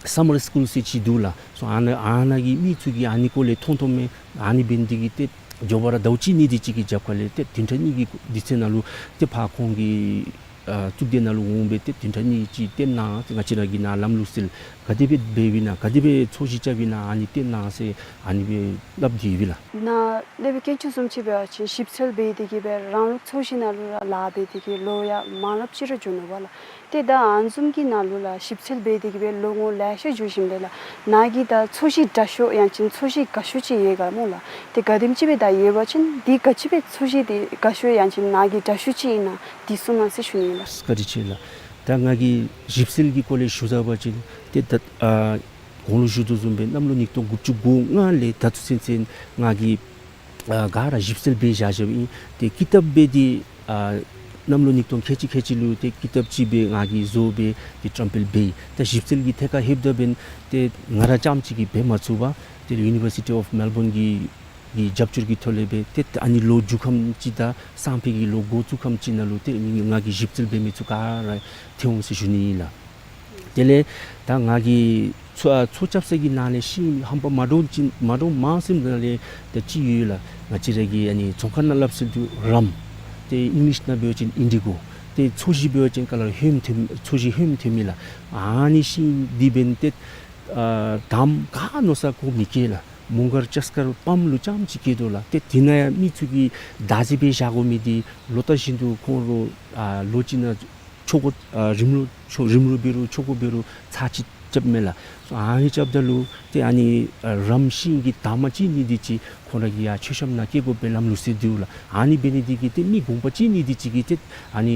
སཱ་མར་སི་ཀུལ་ཟེར་ཅིག་འདུག་ལགས། སོ་ཨ་ནཱ་ཨ་ནཱ་གི་མི་ཚུ་གིས་ཨ་ནི་སྐོར་ལས་མཐོང་མཐོངམ་མས། ཨ་ནི་འབད་ནི་འདི་གིས་ཏེ་འགྱོ་བར་ཟླཝ་གཅིག་གཉིས་དེ་ཅིག་གི་རྒྱབ་ཁ་ལས་ཏེ་བདུན་ཕྲག་གཉིས་ཀྱི་དུས་ཚོད་ནང་ལུ་ཏེ་ཕར་ཁོང་གི་ཨ་གཙུག་སྡེ་ནང་ལུ་འོང་སྦེ་ཏེ་བདུན་ཕྲག་གཉིས་ཅིག་སྟོན་གནང་ཟེར། ང་བཅས་ར་གི་ནཱ་ལམ་ལུགས་སྲོལ་ག་དེ་སྦེ་འབདཝ་ཨིན་ན་ག་དེ་སྦེ་ཚོས་གཞི་རྐྱབ་ཨིན་ན་ཨ་ནི་སྟོན་གནང་ཟེར་ཨ་ནི་སྦེ་སླབ་སྟེ་ཡོད་ལགས། ནཱ་ལས་སྦེ་དཀོན་མཆོག་བཟུམ་ཅིག་འབད་བ་ཅིན་ཞིབ་འཚོལ་འབད་དེ་གིས་སྦེ་རང་ལུགས་ཚོས་གཞི་ནང་ལུ་ར་ལཱ་འབད་དེ་གིས་ལོ་ཡང་མང་རབས་ཅིག་ར་འགྱོ་ནུག་པ་ལགས། ཏེ་ད་ཨ་ནི་བཟུམ་གྱི་ནང་ལུ་ལགས་ཞིབ་འཚོལ་འབད་དེ་གིས་སྦེ་ལོ་ངོ་ལེ་ཤ་འགྱོ་ཞིནམ་ལས་ལགས་ནཱ་གི་ད་ཚོས་གཞི་དྲག་ཤོས་ཡང་ཅིན་ཚོས་གཞི་དགའ་ཤོས་ཅིག་ཡོད་ག་སྨོ་ལགས། ཏེ་ག་དེམ་ཅིག་སྦེ་ད་ཡོད་པ་ཅིན་འདི་ག་ཅི་སྦེ་ཚོས་གཞི་འདི་དགའ་ཤོས་ཡང་ཅིན་ནཱ་གི་དྲག་ཤོས་ཅིག་ཨིན་ན་འདི་གསུང་གནང་ཟེར་ཞུ་ནི་ཨིན་ལགས། བཀའ་དྲིན་ཆེ་ལགས། ད་ང་གིས་ཞིབ་འཚོལ་གྱི་སྐོར་ལས་ཞུ་ད་པ་ཅིན་ཏེ་ད་ཨ་གོང་ལུ་ཞུ་དོ་བཟུམ་སྦེ་གནམ་ལོ་ཉིས་སྟོང་དགུ་བཅུ་གོ་ལྔ་ལས་ད་ཚུན་ཚོད་ང་གིས་ཨ་ག་ར་ཞིབ་འཚོལ་འབད་བཞག་བཞགཔ་ཨིན། ཏེ་ཀི་ཏབ་སྦེ་འདི་ཨ་གནམ་ལོ་ཉིས་སྟོང་ཁལ་གཅིག་ཁལ་གཅིག་ལུ་ཏེ་ཀི་ཏབ་ཅིག་སྦེ་ང་གིས་བཟོ་སྦེ་ཏེ་བཀྲམ་སྤེལ་འབད་ཡི། ད་ཞིབ་འཚོལ་གྱི་ཐད་ཁར་ལྷོདཔ་ད་འབདན་ཏེ་ང་ར་རྐྱངམ་ཅིག་གིས་འབད་མ་ཚུགས་པར་ཏེ་ཡུ་ནི་བར་སི་ཊི་ཨོཕ་མེལ་བོན་གྱི་གི་རྒྱབ་སྐྱོར་གྱི་ཐོག་ལས་སྦེ་ཏེ་ཨ་ནི་ལོ་མཇུག་ཁམས་ཅིག་དང་སང་ཕོད་ཀྱི་ལོ་འགོ་བཙུགས་ཁམས་ཅིག་ནང་ལུ་ཏེ་ང་གིས་ཞིབ་འཚོལ་འབད་མི་ཚུ་ག་ར་འཐོན་འོང་ཟེར་ཞུ་ནི་ཨིན་ལགས། དེ་ལས་ད་ང་གིས་མཚོ་ཨ་མཚོ་རྐྱབ་ས་གི་ནང་ལས་ཤིང་ཧམ་པ་མ་འདྲཝ་ཅིག་མ་འདྲཝ་མང་སེམས་ནང་ལས་ད་ཅིག་ཡོད་ལགས། ང་བཅས་ར་གི་ཨ་ནི་རྫོང་ཁ་ནང་སླབ་སྲོལ་འདུག་རམ། ཏེ་ཨིང་ལིཤ་ནང་འབད་བ་ཅིན་ཨིན་ཌི་གོ། ཏེ་མཚོ་གཞི་འབད་བ་ཅིན་ག་ལ་ཧོནམ་ཐོནམ་མཚོ་གཞི་ཧོནམ་ཐོན་མས་ལགས། ཨ་ནི་ཤིང་འདི་འབད་ནི་ཏེ་ཨ་དམ་ག་མནོ་ས་གོ་མི་སྐྱེ་ལགས། མོང་སྒར་ལྕགས་མཁར་པམ་ལུ་རྐྱངམ་ཅིག་སྐྱེ་དོ་ལགས། ཏེ་དེ་ནང་ཡང་མི་ཚུ་གིས་བདག་འཛིན་འབད་བཞག་དགོ་མི་འདི་ལོ་ལྟར་བཞིན་དུ་ཁོང་ར་ཨ་ལོ་གཅིག་ནང་ཆོ་ག་ཨ་རིམ་གྲོ་ཆོ་རིམ་གྲོ་འབད་རུང་ཆོ་ག་འབད་རུང་ཚར་གཅིག་རྐྱབ་མས་ལགས། ཨ་ནི་རྐྱབ་ད་ལུ་ཏེ་ཨ་ནི་ཨ་རམ་ཤིང་གི་དར་མ་བཅད་ནི་འདི་ཅིག་ཁོང་ར་གི་ཡར་མཆོད་བཤམ་ནང་བཀལ་དགོ་པའི་ལམ་ལུགས་སྲོལ་འདུག་ལགས། ཨ་ནི་འབད་ནི་འདི་གིས་ཏེ་མི་དགོངསམ་པ་བཅད་ནི་འདི་ཅིག་གིས་ཏེ་ཨ་ནི་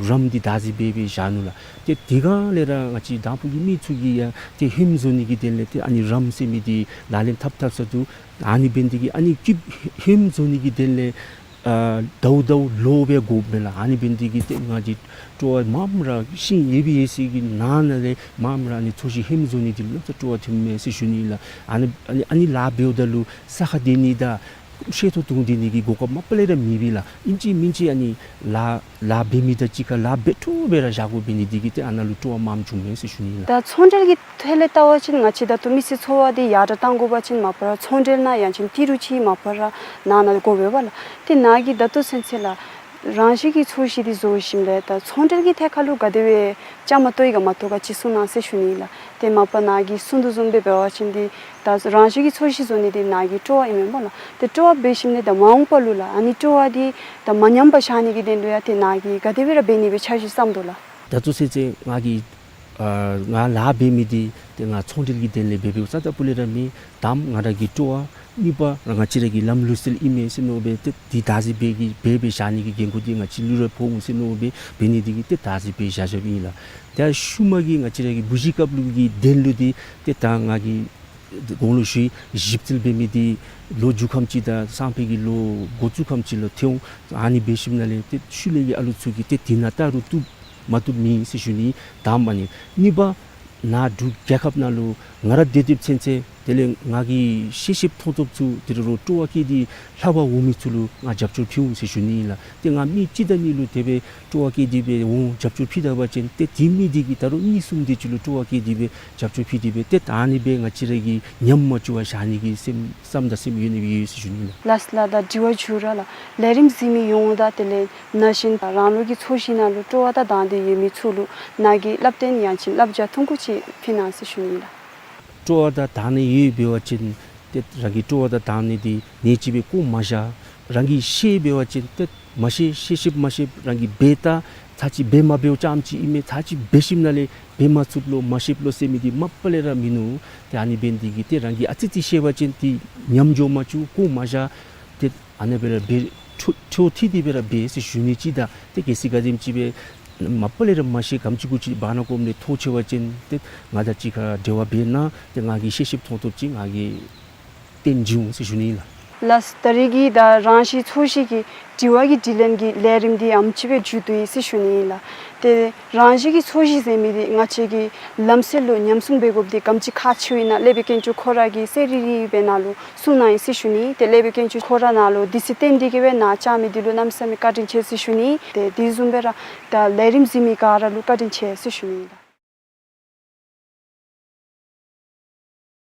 རམ་འདི་བདག་འཛིན་འབད་འབད་བཞག་ནུག་ལགས། ཏེ་དེ་སྒང་ལས་ར་ང་བཅས་དང་ཕུ་གི་མི་ཚུ་གིས་ཡང་ཏེ་ཧོནམ་བཟོ་ནི་གི་དོན་ལས་ཏེ་ཨ་ནི་རམ་ཟེར་མི་འདི་ལག་ལེན་འཐབ་འཐབ་ས་འདུག། ཨ་ནི་འབད་ནི་འདི་གིས་ཨ་ནི་སྐྱིདཔ་ཧོནམ་བཟོ་ནི་གི་དོན་ལས་ཨ་ཟླཝ་ཟླཝ་ལོ་སྦེ་དགོཔ་མས་ལགས། ཨ་ནི་འབད་ནི་འདི་གིས་ཏེ་ང་བཅས་སྤྲོ་བ་མངམ་ར་ཤིང་ཡོད་པའི་ཡོད་ཚད་ཀྱི་ནང་ན་ལས་མངམ་ར་ཨ་ནི་མཚོ་གཞི་ཧོནམ་བཟོ་ནི་འདི་ལུ་གནམ་ས་སྤྲོ་བ་ཐོནམ་མས་ཟེར་ཞུ་ནི་ལགས། ཨ་ནི་ཨ་ནི་ཨ་ནི་ལཱ་འབདཝ་ད་ལུ་ས་ཁར་སྡོད་ནི་དང་ཤེལ་ཏོག་བརྡུང་སྡོད་ནི་གི་གོ་སྐབས་མ་པ་ལས་ར་མེད་པས་ལགས། ཨིན་ཅི་མིན་ཅི་ཨ་ནི་ལཱ་ལཱ་འབད་མི་དང་གཅིག་ཁར་ལཱ་འབད་འཕྲོ་སྦེ་ར་བཞག་དགོ་པའི་ནི་འདི་གིས་ཏེ་ཨ་ནཱ་ལུ་སྤྲོ་བ་མངམ་བྱུང་མས་ཟེར་ཞུ་ནི་ལགས། ད་ཚོང་འབྲེལ་གྱི་ཐད་ལས་བལྟ་བ་ཅིན་ང་བཅས་ད་ལྟོ་མི་སེར་འཚོ་བ་འདི་ཡར་དྲག་གཏང་དགོ་པ་ཅིན་མ་པ་ར་ཚོང་འབྲེལ་ནང་ཡང་ཅིན་ཏི་རུ་ཅིག་མ་པ་ར་ནང་ན་དགོ་པས་པ་ལགས། ཏེ་ནཱ་གིས་ད་ལྟོ་ཚུན་ཚོད་ལགས་རང་བཞིན་གྱི་མཚོ་གཞི་འདི་བཟོ་ཞིནམ་ལས་ད་ཚོང་འབྲེལ་གྱི་ཐད་ཁར་ལུ་ག་དེ་སྦེ་བཅའ་མར་གཏོགས་ཡི་ག་མ་གཏོགས་ག་ཅིག་གསུང་གནང་ཟེར་ཞུ་ནི་ལགས། ཏེ་མ་པ་ནཱ་གིས་གསུང་དོ་བཟུམ་སྦེ་འབད་བ་ཅིན་འདི་ད་རང་བཞིན་གྱི་མཚོ་གཞི་བཟོ་ནི་འདི་ནཱ་གི་སྤྲོ་བ་ཨིན་མས་པ་ལགས། ཏེ་སྤྲོ་བ་འབད་ཞིནམ་ལས་ད་མ་འོངས་པ་ལུ་ལགས་ཨ་ནི་སྤྲོ་བ་འདི་ད་མ་ཉམས་པར་བཞག་ནི་གི་དོན་ལུ་ཡང་ཏེ་ནཱ་གིས་ག་དེ་སྦེ་ར་འབད་ནི་སྦེ་འཆར་གཞི་བརྩམ་དོ་ལགས། ད་ལྟོ་ཚུན་ཚོད་ང་གིས་ཨ་ང་ལཱ་འབད་མི་འདི་ཏེ་ང་ཚོང་འབྲེལ་གྱི་དོན་ལས་འབད་འབདཝ་རྩ་དང་སྤུ་ལས་ར་མེན། དང་པ་ང་ར་གི་སྤྲོ་བ། གཉིས་པ་ར་ང་བཅས་ར་གི་ལམ་ལུགས་སྲོལ་ཨིན་མས་ཟེར་མནོ་སྦེ་ཏེ་འདི་བདག་འཛིན་འབད་གི་འབད་འབད་བཞག་ནི་གི་འགན་ཁུར་འདི་ང་བཅས་ལུ་ར་ཕོག་འོང་ཟེར་མནོ་སྦེ་འབད་ནི་འདི་གིས་ཏེ་བདག་འཛིན་འབད་བཞག་བཞགཔ་ཨིན་ལགས། ད་ཤུལ་མ་གི་ང་བཅས་ར་གི་བུ་གཞི་རྐྱབ་ལུགས་ཀྱི་དོན་ལུ་འདི་ཏེ་ད་ང་གིས་གོང་ལུ་ཞུ་ཡི་གཞི་རྩ་འབད་མི་འདི་ལོ་མཇུག་ཁམས་ཅིག་དང་སང་ཕོད་ཀྱི་ལོ་འགོ་བཙུགས་ཁམས་ཅིག་ལུ་ཐོན་འོང་། ཨ་ནི་འབད་ཞིནམ་ལས་ཏེ་ཤུལ་ལས་ཀྱི་ཨ་ལུ་ཚུ་གིས་ཏེ་འདི་ནང་བལྟ་རུང་བཏུབ་མ་བཏུབ་མེད་ཟེར་ཞུ་ནི། དང་པ་ཨ་ནི། གཉིས་པ་ནཱ་འབྲུག་རྒྱལ་ཁབ་ནང་ལུ་ང་ར་སྡོད་སྡོདཔ་ཚུན་ཚོད་དེ་ལས་ང་གིས་ཤེས་ཤེསཔ་མཐོང་ཐོབ་ཚུ་དེ་རུ་སྤྲོ་བ་བསྐྱེད་དེ་ལྷབ་པར་འོང་མི་ཚུ་ལུ་ང་རྒྱབ་སྐྱོར་ཕུལ་འོང་ཟེར་ཞུ་ནི་ཨིན་ལགས། ཏེ་ང་མི་གཅིག་དང་གཉིས་ལུ་དེ་སྦེ་སྤྲོ་བ་བསྐྱེད་དེ་སྦེ་འོང་རྒྱབ་སྐྱོར་ཕུལ་ད་པ་ཅིན་ཏེ་དེ་མི་འདི་གིས་ད་རུང་གཉིས་གསུམ་དེ་ཅིག་ལུ་སྤྲོ་བ་བསྐྱེད་དེ་སྦེ་རྒྱབ་སྐྱོར་ཕུལ་ཏེ་སྦེ་ཏེ་ད་ཨ་ནི་སྦེ་ང་བཅས་ར་གིས་ཉམས་མ་བཅུག་པར་བཞག་ནི་གི་སེམས་བསམ་དང་སེམས་ཡོད་ནི་སྦེ་ཡོད་ཟེར་ཞུ་ནི་ཨིན་ལགས། ལགས་ལགས། ད་དྲི་བ་མཇུག་ར་ལགས་ལས་རིམ་གཟིགས་མི་ཡོངས་དང་དེ་ལས་ན་གཞོན་རང་ལུགས་ཀྱི་མཚོ་གཞི་ནང་ལུ་སྤྲོ་བ་དང་དང་འདོད་ཡོད་མི་ཚུ་ལུ་ནཱ་གིས་བསླབ་སྟོན་ཡང་ཅིན་བསླབ་བྱ་ཐུང་ཀུ་ཅིག་ཕུལ་གནང་ཟེར་ཞུ་ནི་ཨིན་ལགས། སྤྲོ་བ་དང་དང་འདོད་ཡོད་འབད་བ་ཅིན་ཏེ་རང་གི་སྤྲོ་བ་དང་དང་འདོད་འདི་ནེ་ཅིག་སྦེ་བཀོ་མ་བཞག། རང་གིས་ཤེས་འབད་བ་ཅིན་ཏེ་མ་ཤེས་ཤེས་ཤེསཔ་མ་ཤེསཔ་རང་གིས་འབད་ད་ཚར་གཅིག་འབད་མ་འབདཝ་ཙམ་ཅིག་ཨིན་མས། ཚར་གཅིག་འབད་ཞིནམ་ལས་འབད་མ་ཚུགས་ལོ་མ་ཤེསཔ་ལོ་ཟེར་མི་འདི་མ་པ་ལས་ར་མིན་ནུག། ཏེ་ཨ་ནི་འབད་ནི་འདི་གིས་ཏེ་རང་གིས་ཨ་ཙི་ཅིག་ཤེས་པ་ཅིན་ཏེ་ཉམས་འགྱོ་མ་བཅུག་བཀོ་མ་བཞག། ཏེ་ཨ་ནི་སྦེ་ར་འབད་འཕྲོ་འཕྲོ་མཐུད་དེ་སྦེ་ར་འབད་ཟེར་ཞུ་ནི་ཅིག་དང་ཏེ་གལ་སྲིད་ག་དེམ་ཅིག་སྦེ་མ་པ་ལས་ར་མ་ཤེས་ག་དེམ་ཅིག་གུ་ཅིག་བར་ན་གོམ་ལས་ཐོགས་ཆེ་བ་ཅིན་ཏེ་ང་དང་གཅིག་ཁར་འབྲེལ་བ་འབད་གནང་། ཏེ་ང་གིས་ཤེས་ཤེསཔ་མཐོང་ཐོབ་ཅིག་ང་གིས་སྟོན་བྱིན་འོང་ཟེར་ཞུ་ནི་ཨིན་ལགས། ལགས། ད་རེས་ཀྱི་ད་རང་བཞིན་མཚོ་གཞི་གི་དྲི་བ་གི་དྲིས་ལན་གྱི་ལས་རིམ་འདི་ཨམ་ཅིག་སྦེ་མཇུག་བསྡུ་ཡི་ཟེར་ཞུ་ནི་ཨིན་ལགས། ཏེ་རང་བཞིན་གྱི་མཚོ་གཞི་ཟེར་མི་འདི་ང་བཅས་ཀྱི་ལམ་སྲོལ་ལུ་ཉམས་སྲུང་འབད་དགོཔ་འདི་ག་དེམ་ཅིག་ཁག་ཆེཝ་ཨིན་ན་ལས་སྦེ་དཀོན་མཆོག་ཁོ་ར་གིས་གསལ་རི་རི་སྦེ་ནཱ་ལུ་གསུངས་གནང་ཡི་ཟེར་ཞུ་ནི། ཏེ་ལས་སྦེ་དཀོན་མཆོག་ཁོ་ར་ནཱ་ལུ་དུས་ཚོད་བཏོན་ཏེ་གིས་སྦེ་ནཱ་བཅར་མི་འདི་ལུ་གནམ་མེད་ས་མེད་བཀའ་དྲིན་ཆེ་ཟེར་ཞུ་ནི། ཏེ་དེ་བཟུམ་སྦེ་ར་ད་ལས་རིམ་གཟིགས་མི་ག་ར་ལུ་བཀའ་དྲིན་ཆེ་ཟེར་ཞུ་ནི་ཨིན་ལགས།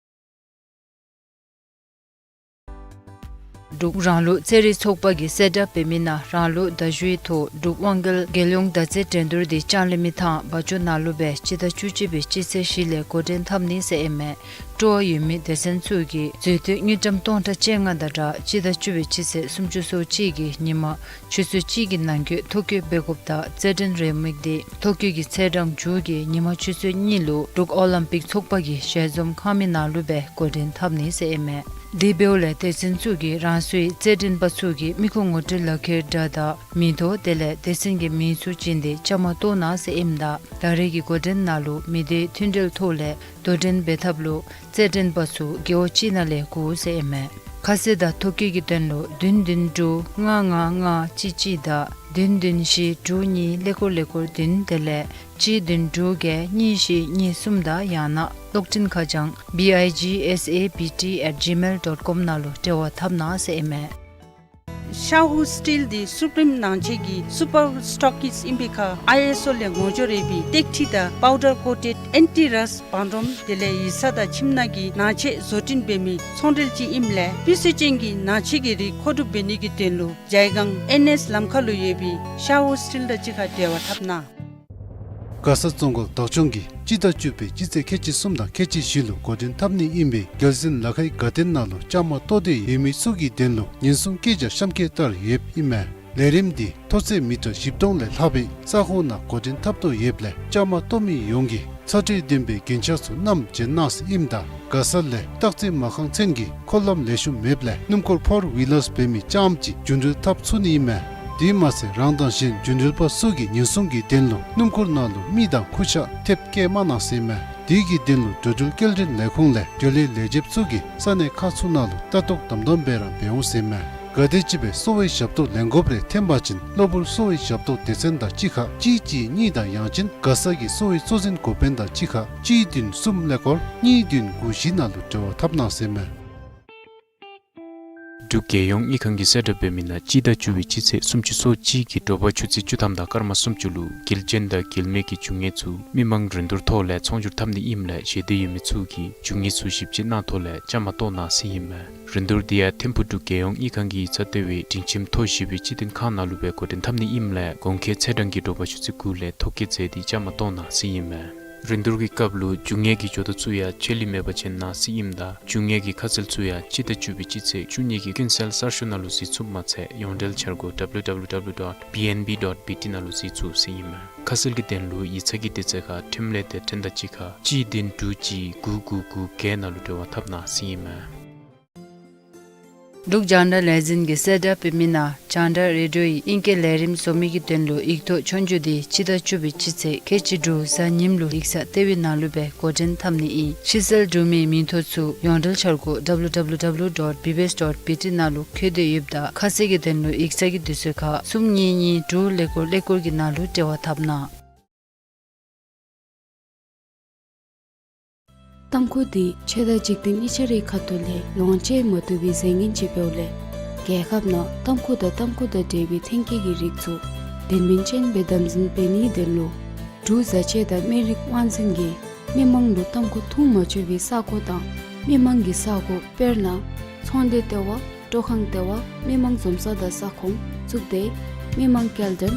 འབྲུག་རང་ལུགས་རྩེད་རིགས་ཚོགས་པ་གིས་གསལ་བསྒྲགས་འབད་མི་ནང་རང་ལུགས་མདའ་གཞུའི་ཐོག་འབྲུག་དབང་རྒྱལ་རྒྱལ་ཡོངས་མདའ་རྩེད་འགྲན་བསྡུར་འདི་ལྕང་གླིང་མི་ཐང་བ་ཅོ་ནང་ལུ་སྦེ་སྤྱི་ཟླ་བཅུ་གཅིག་པའི་སྤྱི་ཚེས་བཞི་ལས་འགོ་འདྲེན་འཐབ་ནི་ཟེར་ཨིན་མས། སྤྲོ་བ་ཡོད་མི་སྡེ་ཚན་ཚུ་གིས་མཛོད་བསྡུས་དངུལ་ཀྲམ་སྟོང་ཕྲག་བཅོ་ལྔ་དང་སྦྲགས་སྤྱི་ཟླ་བཅུ་པའི་སྤྱི་ཚེས་སུམ་ཅུ་སོ་གཅིག་གི་ཉིན་མ་ཆུ་ཚོད་གཅིག་གི་ནང་འཁོད་ཐོ་བཀོད་འབད་དགོཔ་དང་རྩེད་འགྲན་རེའུ་མིག་འདི་ཐོ་བཀོད་ཀྱི་ཚེས་གྲངས་མཇུག་གི་ཉིན་མ་ཆུ་ཚོད་གཉིས་ལུ་འབྲུག་ཨོ་ལིམ་པིག་ཚོགས་པ་གི་ཞལ་འཛོམས་ཁང་མིག་ནང་ལུ་སྦེ་འགོ་འདྲེན་འཐབ་ནི་ཟེར་ཨིན་མས། དེ་འབདཝ་ལས་སྡེ་ཚན་ཚུ་གིས་རང་སོའི་རྩེད་འགྲན་པ་ཚུ་གི་མིག་ཁུངས་ངོ་སྤྲོད་ལག་ཁྱེར་འདྲ་དང་མིང་ཐོ་དེ་ལས་སྡེ་ཚན་གྱི་མིང་ཚུ་བྱིན་ཏེ་བཅའ་མར་གཏོགས་གནང་ཟེར་ཨིནམ་ད་ད་རེས་ཀྱི་འགོ་འདྲེན་ནང་ལུ་མི་སྡེའི་མཐུན་འབྲེལ་ཐོག་ལས་དོ་འགྲན་འབད་ཐབས་ལུ་རྩེད་འགྲན་པ་ཚུ་རྒེད་འོག་གཅིག་ནང་ལས་དགོ་ཟེར་ཨིན་མས། ཁ་གསལ་དང་ཐོ་བཀོད་ཀྱི་དོན་ལུ་བདུན་བདུན་དྲུག་ལྔ་ལྔ་ལྔ་གཅིག་གཅིག་དང་བདུན་བདུན་བཞི་དྲུག་གཉིས་ཀླད་ཀོར་ཀླད་ཀོར་བདུན་དེ་ལས་གཅིག་བདུན་དྲུག་བརྒྱད་གཉིས་བཞི་གཉིས་གསུམ་དང་ཡང་ན་གློག་འཕྲིན་ཁ་བྱང་B I G S A B T at gmail dot com ནང་ལུ་འབྲེལ་བ་འཐབ་གནང་ཟེར་ཨིན་མས། ཤ་ཧུ་སི་ཊིལ་འདི་སུ་པི་རིམ་ནང་ཆེན་གྱི་སུ་པར་སི་ཊོག་ཀིསཊ་ཨིན་པའི་ཁར་ཨའི་ཨེསི་ཨོ་ལས་ངོ་སྦྱོར་ཡོད་པའི་ཏེག་ཁྲི་དང་པའུ་ཌར་ཀོ་ཊེཌ་ཨེན་ཊི་རསཊ་བང་རིམ་དེ་ལས་ཡིག་ཚང་དང་ཁྱིམ་ནང་གི་ནང་ཆས་བཟོ་སྐྲུན་འབད་མི་ཚོང་འབྲེལ་ཅིག་ཨིནམ་ལས་སྤུས་ཚད་ཅན་གྱི་ནང་ཆས་ཀྱི་རིགས་མཁོ་སྒྲུབ་འབད་ནི་གི་དོན་ལུ་ཇའི་སྒང་ཨེན་ཨེསི་ལམ་ཁ་ལུ་ཡོད་པའི་ཤ་ཧུ་སི་ཊིལ་དང་གཅིག་ཁར་འབྲེལ་བ་འཐབ་གནང་། མགར་ས་རྫོང་ཁག་བདག་སྐྱོང་གིས་སྤྱི་ཟླ་བཅུ་པའི་སྤྱི་ཚེས་ཁལ་གཅིག་གསུམ་དང་ཁལ་གཅིག་བཞི་ལུ་འགོ་འདྲེན་འཐབ་ནི་ཨིན་པའི་རྒྱལ་གཞུང་ལ་ཁའི་དགའ་སྟོན་ནང་ལུ་བཅའ་མར་གཏོགས་ཏེ་ཡོད་མི་ཚུ་གི་དོན་ལུ་ཉེན་སྲུང་བཀོད་རྒྱ་གཤམ་འཁོད་ལྟར་ཡོདཔ་ཨིན་མས། ལས་རིམ་འདི་མཐོ་ཚད་མི་ཊར་བཞི་སྟོང་ལས་ལྷག་པའི་ས་ཁོངས་ནང་འགོ་འདྲེན་འཐབ་དོ་ཡོདཔ་ལས་བཅའ་མར་གཏོགས་མི་ཡོངས་ཀྱིས་ཚ་དྲོད་ལྡན་པའི་རྒྱན་ཆ་ཚུ་བསྣམས་བྱོན་གནང་ཟེར་ཨིནམ་ད་མགར་ས་ལས་སྟག་རྩེ་མ་རྐང་ཚུན་གྱི་འཁོར་ལམ་ལེགས་ཤོམ་མེདཔ་ལས་སྣུམ་འཁོར་ཕོར་ཝི་ལར་འབད་མི་རྐྱངམ་ཅིག་རྒྱུན་འགྲུལ་འཐབ་ཚུགས་ནི་ཨིན་མས། དེ་མ་ཚད་རང་དང་གཞན་རྒྱུན་འགྲུལ་པ་ཚུ་གི་ཉེན་སྲུང་གི་དོན་ལུ་སྣུམ་འཁོར་ནང་ལུ་མི་དང་ཁུར་ཆ་ཐེབས་བཀལ་མ་གནང་ཟེར་ཨིན་མས། དེ་གི་དོན་ལུ་འགྲོ་འགྲུལ་སྐྱེལ་འདྲེན་ལས་ཁུངས་ལས་འགྲུལ་ལས་ལས་བྱེདཔ་ཚུ་གིས་ས་གནས་ཁག་ཚུ་ནང་ལུ་ལྟ་རྟོག་དམ་དམ་སྦེ་ར་འབད་འོང་ཟེར་ཨིན་མས། ག་དེམ་ཅིག་སྦེ་གསོ་བའི་ཞབས་ཏོག་ལེན་དགོཔ་རེ་ཐོན་པ་ཅིན་གློ་བུར་གསོ་བའི་ཞབས་ཏོག་སྡེ་ཚན་དང་གཅིག་ཁར་གཅིག་གཅིག་གཉིས་དང་ཡང་ཅིན་མགར་ས་གི་གསོ་བའི་གཙོ་འཛིན་འགོ་དཔོན་དང་གཅིག་ཁར་གཅིག་བདུན་གསུམ་ཀླད་ཀོར་གཉིས་བདུན་དགུ་བཞི་ནང་ལུ་འབྲེལ་བ་འཐབ་གནང་ཟེར་ཨིན་མས། འབྲུག་རྒྱལ་ཡོངས་དངུལ་ཁང་གིས་གསལ་བསྒྲགས་འབད་མི་ནང་སྤྱི་ཟླ་བཅུ་པའི་སྤྱི་ཚེས་སུམ་ཅུ་སོ་གཅིག་གི་དྲོ་པ་ཆུ་ཚོད་བཅུ་ཐམ་དང་སྐར་མ་སུམ་ཅུ་ལུ་དགེ་ལྕོན་དང་དགེ་མེད་ཀྱི་རྒྱུ་དངོས་ཚུ་མི་མང་རིན་བསྡུར་ཐོག་ལས་ཚོང་སྒྱུར་འཐབ་ནི་ཨིནམ་ལས་ཞེ་འདོད་ཡོད་མི་ཚུ་གིས་རྒྱུ་དངོས་ཚུ་ཞིབ་དཔྱད་གནང་ཐོག་ལས་བཅའ་མར་གཏོགས་གནང་ཟེར་ཨིན་མས། རིན་བསྡུར་འདི་ཡང་ཐིམ་ཕུག་འབྲུག་རྒྱལ་ཡོངས་དངུལ་ཁང་གི་ཡིག་ཚང་ལྟེ་བའི་སྒྲིང་ཁྱིམ་མཐོ་ཞིབ་པའི་སྤྱི་དོན་ཁང་ནང་ལུ་སྦེ་འགོ་འདྲེན་འཐབ་ནི་ཨིནམ་ལས་གོང་འཁོད་ཚེས་གྲངས་ཀྱི་དྲོ་པ་ཆུ་ཚོད་དགུ་ལས་ཐོ་བཀོད་མཛད་དེ་བཅའ་མར་གཏོགས་གནང་ཟེར་ཨིན་མས། རིན་བསྡུར་གྱི་སྐབས་ལུ་རྒྱུ་དངོས་ཀྱི་འབྱོར་ཐོ་ཚུ་ཡང་ཆད་ལུས་མེད་པར་བྱོན་གནང་ཟེར་ཨིནམ་ད་རྒྱུ་དངོས་ཀྱི་ཁ་གསལ་ཚུ་ཡང་སྤྱི་ཟླ་བཅུ་པའི་སྤྱི་ཚེས་བཅུ་གཉིས་ཀྱི་ཀུན་གསལ་གསར་ཤོག་ནང་ལུ་གཟིགས་ཚུགསཔ་མ་ཚད་ཡོངས་འབྲེལ་འཆར་སྒོ་W W W dot B N B dot B T ནང་ལུ་གཟིགས་ཚུགས་ཟེར་ཨིན་མས། ཁ་གསལ་གྱི་དོན་ལུ་ཡིག་ཚང་གི་དུས་ཚོད་ཁར་ཁྲིམས་ལས་སྡེ་ཚན་དང་གཅིག་ཁར་གཅིག་བདུན་དྲུག་གཅིག་དགུ་དགུ་དགུ་བརྒྱད་ནང་ལུ་འབྲེལ་བ་འཐབ་གནང་ཟེར་ཨིན་མས། འབྲུག་རྒྱང་བསྒྲགས་ལས་འཛིན་གྱིས་གསལ་བསྒྲགས་འབད་མི་ནང་རྒྱང་བསྒྲགས་རེ་ཌིའོ་ཡི་ཨིང་སྐད་ལས་རིམ་བཟོ་མི་གི་དོན་ལུ་ཡིག་ཐོག་ཆོས་རྒྱུགས་འདི་སྤྱི་ཟླ་བཅུ་པའི་སྤྱི་ཚེས་ཁལ་གཅིག་དྲུག་གཟའ་ཉིམ་ལུ་ཡིག་ཚང་ལྟེ་བའི་ནང་ལུ་སྦེ་འགོ་འདྲེན་འཐབ་ནི་ཨིན། ཕྱི་གསལ་འབྲུག་མིའི་མིང་ཐོ་ཚུ་ཡོངས་འབྲེལ་འཆར་སྒོ་W W W dot B B S dot B T ནང་ལུ་བཀོད་དེ་ཡོདཔ་ད་ཁ་གསལ་གྱི་དོན་ལུ་ཡིག་ཚང་གི་དུས་ཚོད་ཁར་གསུམ་གཉིས་གཉིས་དྲུག་ཀླད་ཀོར་ཀླད་ཀོར་གྱི་ནང་ལུ་འབྲེལ་བ་འཐབ་གནང་། ཏམ་ཁུ་འདི་ཆོས་དང་འཇིག་རྟེན་གཉིས་ཆ་རའི་ཁ་ཐུག་ལས་ལོངས་སྤྱོད་མ་བཏུབ་པའི་རྫས་ངན་ཅིག་འབདཝ་ལས་རྒྱལ་ཁབ་ནང་ཏམ་ཁུ་དང་ཏམ་ཁུ་དང་འབྲེལ་བའི་ཐོན་སྐྱེད་ཀྱི་རིགས་ཚུ་དོན་སྨིན་ཅན་སྦེ་དམ་འཛིན་འབད་ནིའི་དོན་ལུ་འབྲུག་བཟའ་ཆས་དང་སྨན་རིགས་དབང་འཛིན་གྱིས་མི་མང་ལུ་ཏམ་ཁུ་འཐུང་མ་ཆོག་པའི་ས་གོ་དང་མི་མང་གི་ས་གོ་དཔེར་ན་ཚོང་སྡེ་ལྟེ་བ། སྤྲོ་ཁང་ལྟེ་བ། མི་མང་འཛོམས་ས་དང་ས་ཁོངས་བཙུགས་ཏེ་མི་མང་སྐྱེལ་འདྲེན་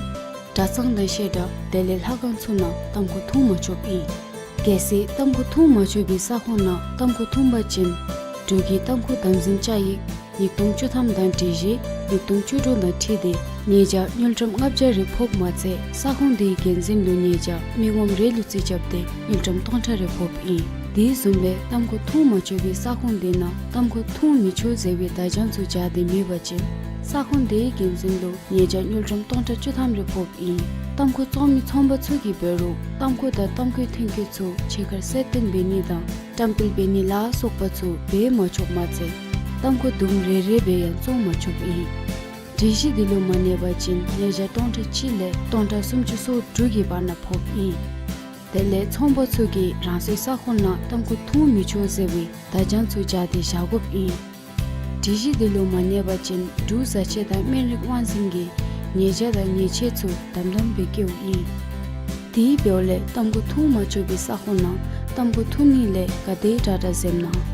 གྲྭ་ཚང་དང་བཤད་གྲྭ་དེ་ལས་ལྷ་ཁང་ཚུ་ནང་ཏམ་ཁུ་འཐུང་མ་ཆོགཔ་ཨིན། གལ་སྲིད་ཏམ་ཁུ་འཐུང་མ་ཆོག་པའི་ས་ཁོངས་ནང་ཏམ་ཁུ་འཐུང་པ་ཅིན་འབྲུག་གི་ཏམ་ཁུ་དམ་འཛིན་བཅའ་ཡིག་ཉིས་སྟོང་བཅུ་ཐམ་དང་སྒྲིག་གཞི་ཉིས་སྟོང་བཅུ་དྲུག་དང་འཁྲིལ་ཏེ་ཉེས་བྱ་དངུལ་ཀྲམ་ལྔ་བརྒྱ་རེ་ཕོགཔ་མ་ཚད་ས་ཁོངས་དེའི་འགན་འཛིན་ལུ་ཉེས་བྱ་མི་ངོམ་རེ་ལུ་རྩིས་རྐྱབ་སྟེ་དངུལ་ཀྲམ་སྟོང་ཕྲག་རེ་ཕོགཔ་ཨིན། དེ་བཟུམ་སྦེ་ཏམ་ཁུ་འཐུང་མ་ཆོག་པའི་ས་ཁོངས་དེ་ནང་ཏམ་ཁུ་འཐུང་མི་ཆོག་ཟེར་བའི་བརྡ་བྱང་ཚུ་སྦྱར་ཏེ་མེད་པ་ཅིན་ས་ཁོངས་དེའི་འགན་འཛིན་ལུ་ཉེས་བྱ་དངུལ་ཀྲམ་སྟོང་ཕྲག་བཅུ་ཐམ་རེ་ཕོགཔ་ཨིན། ཏམ་ཁུ་བཙོང་མི་ཚོང་པ་ཚུ་གིས་འབད་རུང་ཏམ་ཁུ་དང་ཏམ་ཁུའི་ཐོན་སྐྱེད་ཚུ་ཕྱི་ཁར་གསལ་སྟོན་འབད་ནི་དང་བཀྲམ་སྤེལ་འབད་ནི་ལ་སོགས་པ་ཚུ་འབད་མ་ཆོགཔ་མ་ཚད་ཏམ་ཁུ་དུམ་རེ་རེ་སྦེ་ཡང་བཙོང་མ་ཆོགཔ་ཨིན། སྒྲིག་གཞི་འདི་ལུ་མ་གནས་པ་ཅིན་ཉེས་བྱ་སྟོང་ཕྲག་གཅིག་ལས་སྟོང་ཕྲག་སུམ་ཅུ་སོ་དྲུག་གི་བར་ན་ཕོགཔ་ཨིན། དེ་ལས་ཚོང་པ་ཚུ་གིས་རང་སོའི་ས་ཁོངས་ནང་ཏམ་ཁུ་འཐུང་མི་ཆོག་ཟེར་བའི་བརྡ་བྱང་ཚུ་སྦྱར་ཏེ་བཞག་དགོཔ་ཨིན། སྒྲིག་གཞི་འདི་ལུ་མ་གནས་པ་ཅིན་འབྲུག་བཟའ་ཆས་དང་སྨན་རིགས་དབང་འཛིན་གྱིས་ཉེས་བྱ་དང་ཉེས་ཆད་ཚུ་དམ་དམ་སྦེ་བཀལཝ་ཨིན། དེ་འབདཝ་ལས་ཏམ་ཁུ་འཐུང་མ་ཆོག་པའི་ས་ཁོངས་ནང་ཏམ་ཁུ་འཐུང་ནི་ལས་ག་དེ་དྲག་དྲག་འཛེམ་གནང་།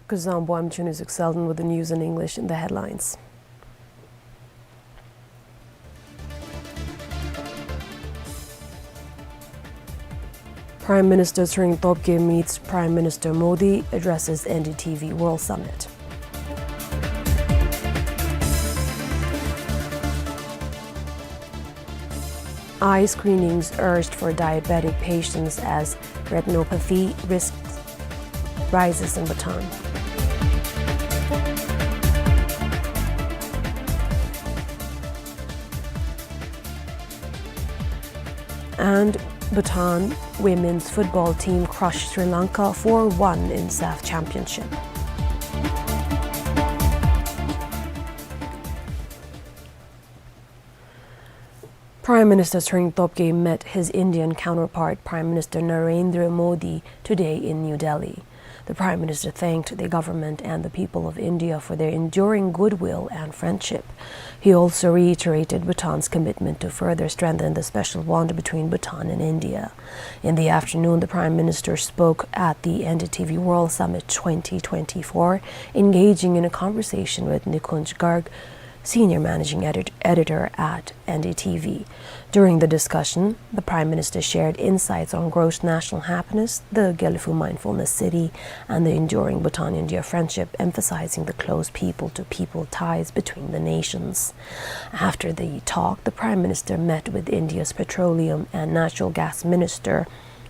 Kuzuzangpo, I'm Chunwizik Selden with the news in English and the headlines. Prime Minister Tshering Tobgay meets Prime Minister Modi, addresses N D T V World Summit. Eye screenings urged for diabetic patients as retinopathy risk rises in Bhutan. And Bhutan women's football team crushed Sri Lanka four one in SAFF Championship. Prime Minister Tshering Tobgay met his Indian counterpart, Prime Minister Narendra Modi, today in New Delhi. The Prime Minister thanked the government and the people of India for their enduring goodwill and friendship. He also reiterated Bhutan's commitment to further strengthen the special bond between Bhutan and India. In the afternoon, the Prime Minister spoke at the N D T V World Summit twenty twenty-four, engaging in a conversation with Nikunj Garg, Senior Managing Edit-, Editor at N D T V. During the discussion, the Prime Minister shared insights on gross national happiness, the Gelephu Mindfulness City, and the enduring Bhutan-India friendship, emphasizing the close people-to-people ties between the nations. After the talk, the Prime Minister met with India's Petroleum and Natural Gas Minister,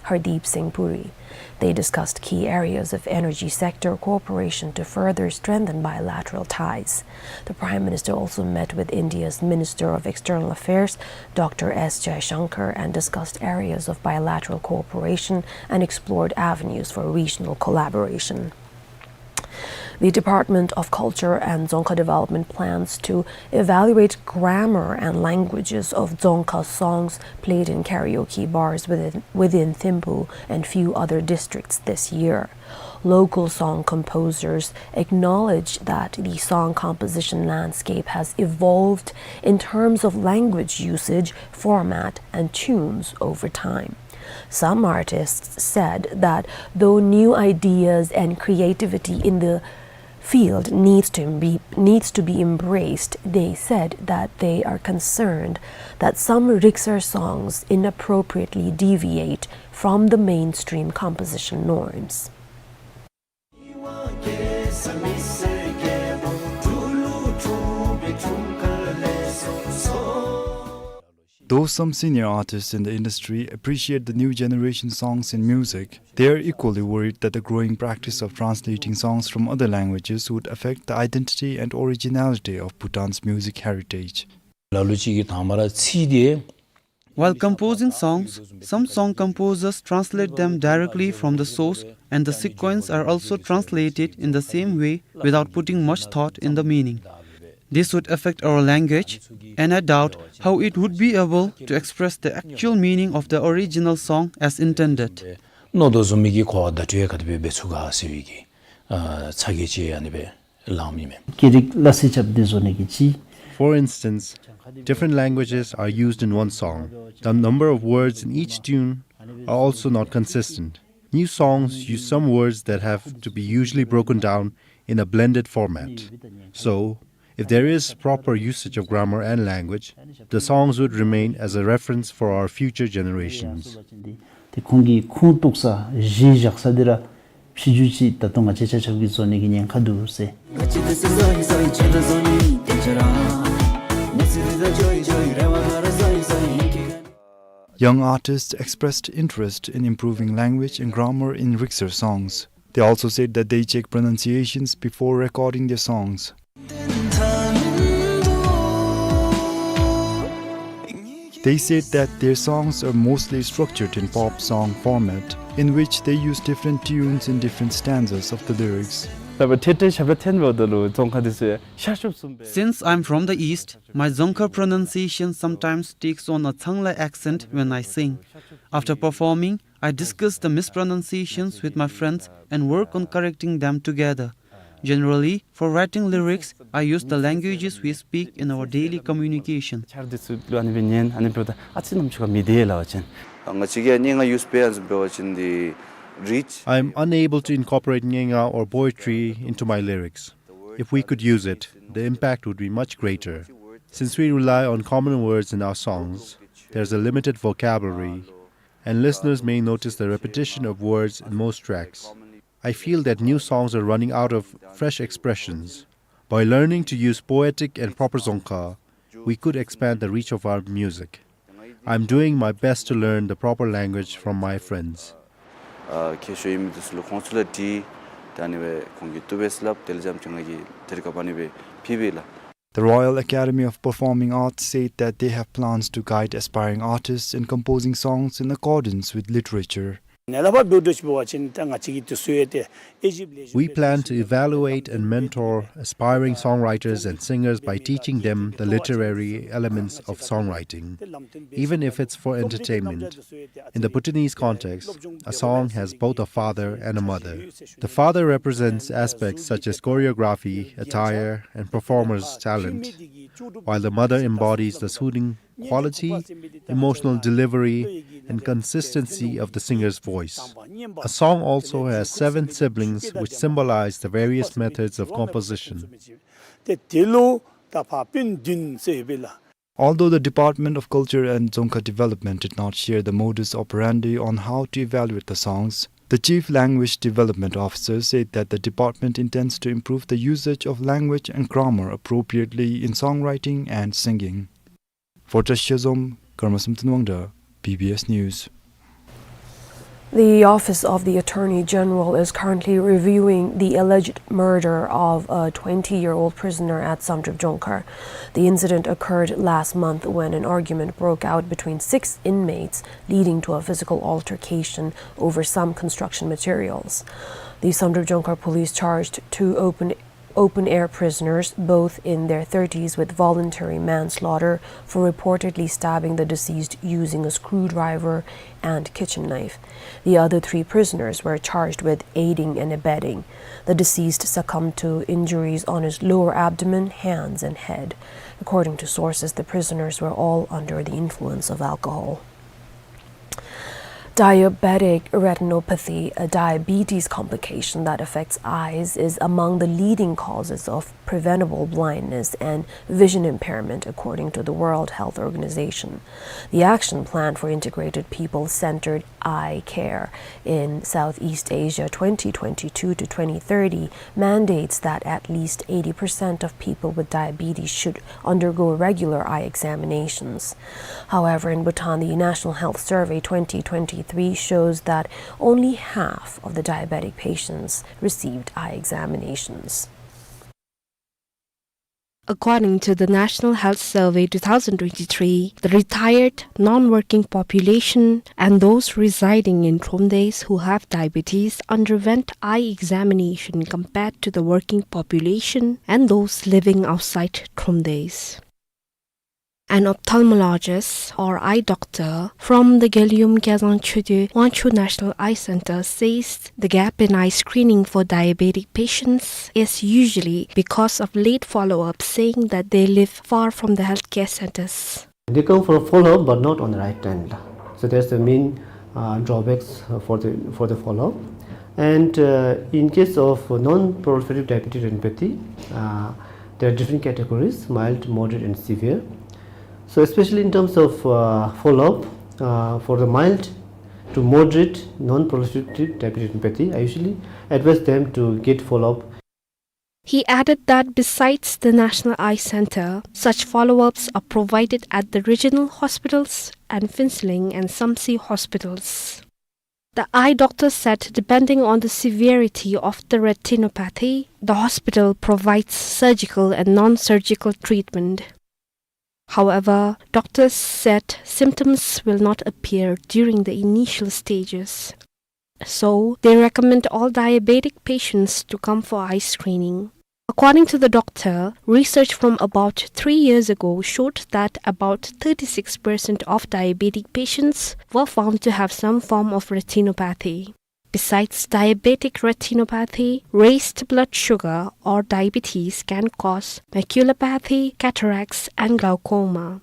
Hardeep Singh Puri. They discussed key areas of energy sector cooperation to further strengthen bilateral ties. The Prime Minister also met with India's Minister of External Affairs, Doctor S Jaishankar, and discussed areas of bilateral cooperation and explored avenues for regional collaboration. The Department of Culture and Dzongkha Development plans to evaluate grammar and languages of Dzongkha songs played in karaoke bars within, within Thimphu and few other districts this year. Local song composers acknowledge that the song composition landscape has evolved in terms of language usage, format, and tunes over time. Some artists said that though new ideas and creativity in the field needs to be, needs to be embraced, they said that they are concerned that some Rikser songs inappropriately deviate from the mainstream composition norms. Though some senior artists in the industry appreciate the new generation songs in music, they are equally worried that the growing practice of translating songs from other languages would affect the identity and originality of Bhutan's music heritage. ལ་ལུ་ཅིག་གིས་དང་པ་ར་ཚིག་དེ། While composing songs, some song composers translate them directly from the source, and the sequence are also translated in the same way without putting much thought in the meaning. This would affect our language, and I doubt how it would be able to express the actual meaning of the original song as intended. མནོ་དོ་བཟུམ་མའི་གི་གོ་བ་བརྡ་སྤྲོད་ག་དེ་སྦེ་འབད་ཚུགས་ག་ཟེར་བའི་གི་ཨ་ཚ་གྱང་ཅིག་ཨ་ནི་སྦེ་ལངམ་ཨིན་མས། སྐད་རིགས་སླ་བསྲེ་རྐྱབ་སྟེ་བཟོ་ནི་གི་ཅིག For instance, different languages are used in one song. The number of words in each tune are also not consistent. New songs use some words that have to be usually broken down in a blended format. So, if there is proper usage of grammar and language, the songs would remain as a reference for our future generations. ཏེ་ཁོང་གི་ཁུངས་གཏུགས་ས་གཞི་བཞག་ས་འདི་ར་ཕྱི་འགྱུར་ཅིག་ད་ལྟོ་ང་བཅས་ཆ་ཁྱབ་ཀྱིས་བཟོ་ནི་གི་ཉེན་ཁ་འདུག་ཟེར། Young artists expressed interest in improving language and grammar in Rikser songs. They also said that they check pronunciations before recording their songs. They said that their songs are mostly structured in pop song format, in which they use different tunes in different stanzas of the lyrics. Since I'm from the East, my Dzongkha pronunciation sometimes takes on a Tsanglai accent when I sing. After performing, I discuss the mispronunciations with my friends and work on correcting them together. Generally, for writing lyrics, I use the languages we speak in our daily communication. ང་བཅས་ཀྱིས་སྙན་ངག་ཡུས་པའི་ཨ་ནི་འབད་བ་ཅིན་འདི་ reach. I am unable to incorporate Ngenga or poetry into my lyrics. If we could use it, the impact would be much greater. Since we rely on common words in our songs, there's a limited vocabulary, and listeners may notice the repetition of words in most tracks. I feel that new songs are running out of fresh expressions. By learning to use poetic and proper Dzongkha, we could expand the reach of our music. I'm doing my best to learn the proper language from my friends. ཨ་མཁས་མཆོག་ཨིན་མི་འདི་ཚུ་ལུ་ཁོང་ཚུ་ལུ་དྲིས། ད་ཨ་ནི་སྦེ་ཁོང་གིས་བཏུབ་པས་སླབ། དེ་ལས་རྐྱངམ་ཅིག་ང་གིས་དེ་རིགས་ཀ་ཨ་ནི་སྦེ་ཕུལཝ་ཨིན་ལགས། The Royal Academy of Performing Arts said that they have plans to guide aspiring artists in composing songs in accordance with literature. ནཱ་ལས་ཕར་འབད་རུང་འབད་བ་ཅིན་ད་ང་བཅས་ཀྱིས་དེ་ཚུ་ཡང་ཏེ་ཨི་ཇིབཊ་ལས་We plan to evaluate and mentor aspiring songwriters and singers by teaching them the literary elements of songwriting, even if it's for entertainment. In the Bhutanese context, a song has both a father and a mother. The father represents aspects such as choreography, attire, and performer's talent, while the mother embodies the soothing quality, emotional delivery, and consistency of the singer's voice. A song also has seven siblings, which symbolize the various methods of composition. ཏེ་དེ་ལུ་ད་ཕར་སྤུན་བདུན་ཟེར་ཡོདཔ་ཨིན་ལགས། Although the Department of Culture and Dzongkha Development did not share the modus operandi on how to evaluate the songs, the Chief Language Development Officer said that the department intends to improve the usage of language and grammar appropriately in songwriting and singing. For Tashia Zom, Karma Samten Wangda, B B S News. The Office of the Attorney General is currently reviewing the alleged murder of a twenty-year-old prisoner at Samdrup Dzongkhar. The incident occurred last month when an argument broke out between six inmates, leading to a physical altercation over some construction materials. The Samdrup Dzongkhar police charged two open open-air prisoners, both in their thirties, with voluntary manslaughter for reportedly stabbing the deceased using a screwdriver and kitchen knife. The other three prisoners were charged with aiding and abetting. The deceased succumbed to injuries on his lower abdomen, hands, and head. According to sources, the prisoners were all under the influence of alcohol. Diabetic retinopathy, a diabetes complication that affects eyes, is among the leading causes of preventable blindness and vision impairment, according to the World Health Organization. The Action Plan for Integrated People-Centered Eye Care in Southeast Asia twenty twenty-two to twenty thirty mandates that at least eighty percent of people with diabetes should undergo regular eye examinations. However, in Bhutan, the National Health Survey twenty twenty-three shows that only half of the diabetic patients received eye examinations. According to the National Health Survey two thousand twenty-three, the retired, non-working population and those residing in Thromdesh who have diabetes underwent eye examination compared to the working population and those living outside Thromdesh. An ophthalmologist or eye doctor from the Gelyum Kyazang Choedo Wangchuck National Eye Center says the gap in eye screening for diabetic patients is usually because of late follow-up, saying that they live far from the healthcare centers. They come for a follow-up, but not on the right time. So that's the main, uh, drawbacks, uh, for the, for the follow-up. And, uh, in case of non-proliferative diabetic retinopathy, uh, there are different categories: mild, moderate, and severe. So especially in terms of, uh, follow-up, uh, for the mild to moderate non-proliferative diabetic retinopathy, I usually advise them to get follow-up. He added that besides the National Eye Center, such follow-ups are provided at the regional hospitals and Phuentsholing and Samtse hospitals. The eye doctor said depending on the severity of the retinopathy, the hospital provides surgical and non-surgical treatment. However, doctors said symptoms will not appear during the initial stages. So, they recommend all diabetic patients to come for eye screening. According to the doctor, research from about three years ago showed that about thirty-six percent of diabetic patients were found to have some form of retinopathy. Besides diabetic retinopathy, raised blood sugar or diabetes can cause maculopathy, cataracts, and glaucoma.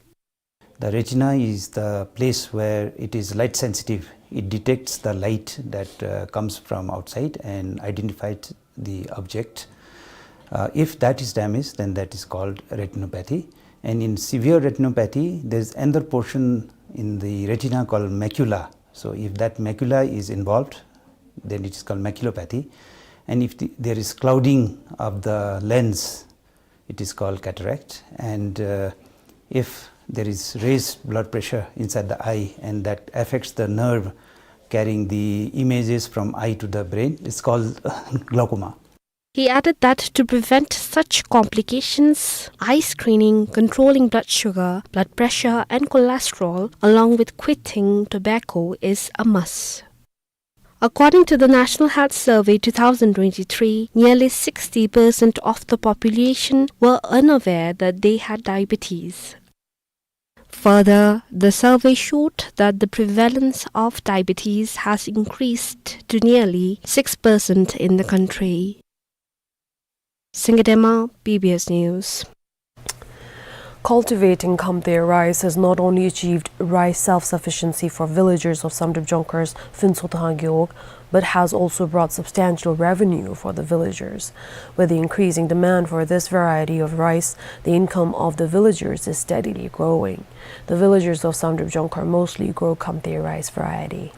The retina is the place where it is light sensitive. It detects the light that, uh, comes from outside and identifies the object. Uh, if that is damaged, then that is called retinopathy. And in severe retinopathy, there is another portion in the retina called macula. So if that macula is involved, then it is called maculopathy. And if the, there is clouding of the lens, it is called cataract. And, uh, if there is raised blood pressure inside the eye and that affects the nerve carrying the images from eye to the brain, it's called glaucoma. He added that to prevent such complications, eye screening, controlling blood sugar, blood pressure, and cholesterol, along with quitting tobacco, is a must. According to the National Health Survey two thousand twenty-three, nearly sixty percent of the population were unaware that they had diabetes. Further, the survey showed that the prevalence of diabetes has increased to nearly six percent in the country. Singye Dema, B B S News. Cultivating Khamte rice has not only achieved rice self-sufficiency for villagers of Samdrup Jongkhar's Phuntshothang Gewog, but has also brought substantial revenue for the villagers. With the increasing demand for this variety of rice, the income of the villagers is steadily growing. The villagers of Samdrup Jongkhar mostly grow Khamte rice variety.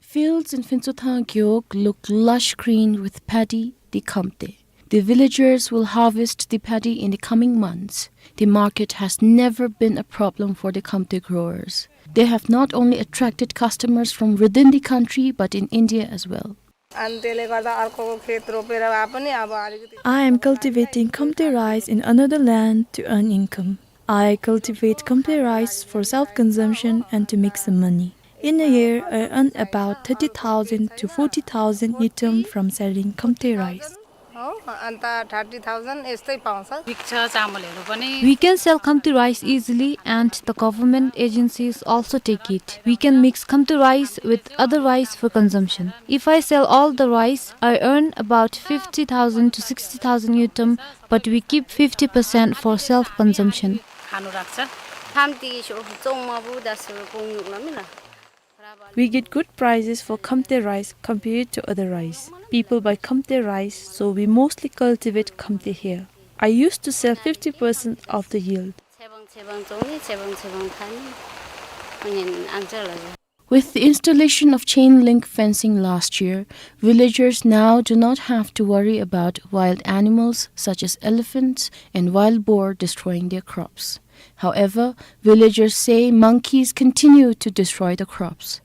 Fields in Phuntshothang Gewog look lush green with paddy, the khamte. The villagers will harvest the paddy in the coming months. The market has never been a problem for the khamte growers. They have not only attracted customers from within the country but in India as well. अनि त्यसले गर्दा अर्को खेत रोपेर भए पनि अब अलिकति I am cultivating Khamte rice in another land to earn income. I cultivate Khamte rice for self-consumption and to make some money. In a year, I earn about thirty thousand to forty thousand ngultrum from selling Khamte rice. हो, अन्त thirty thousand यस्तै पाउँछ। बिग्छ चामलहरू पनि। We can sell Khamte rice easily and the government agencies also take it. We can mix Khamte rice with other rice for consumption. If I sell all the rice, I earn about fifty thousand to sixty thousand ngultrum, but we keep fifty percent for self-consumption. खानु राख्छ। Khamte so congma bu das kong yuk la mi la. We get good prices for Khamte rice compared to other rice. People buy Khamte rice, so we mostly cultivate Khamte here. I used to sell fifty percent of the yield. With the installation of chain link fencing last year, villagers now do not have to worry about wild animals such as elephants and wild boar destroying their crops. However, villagers say monkeys continue to destroy the crops.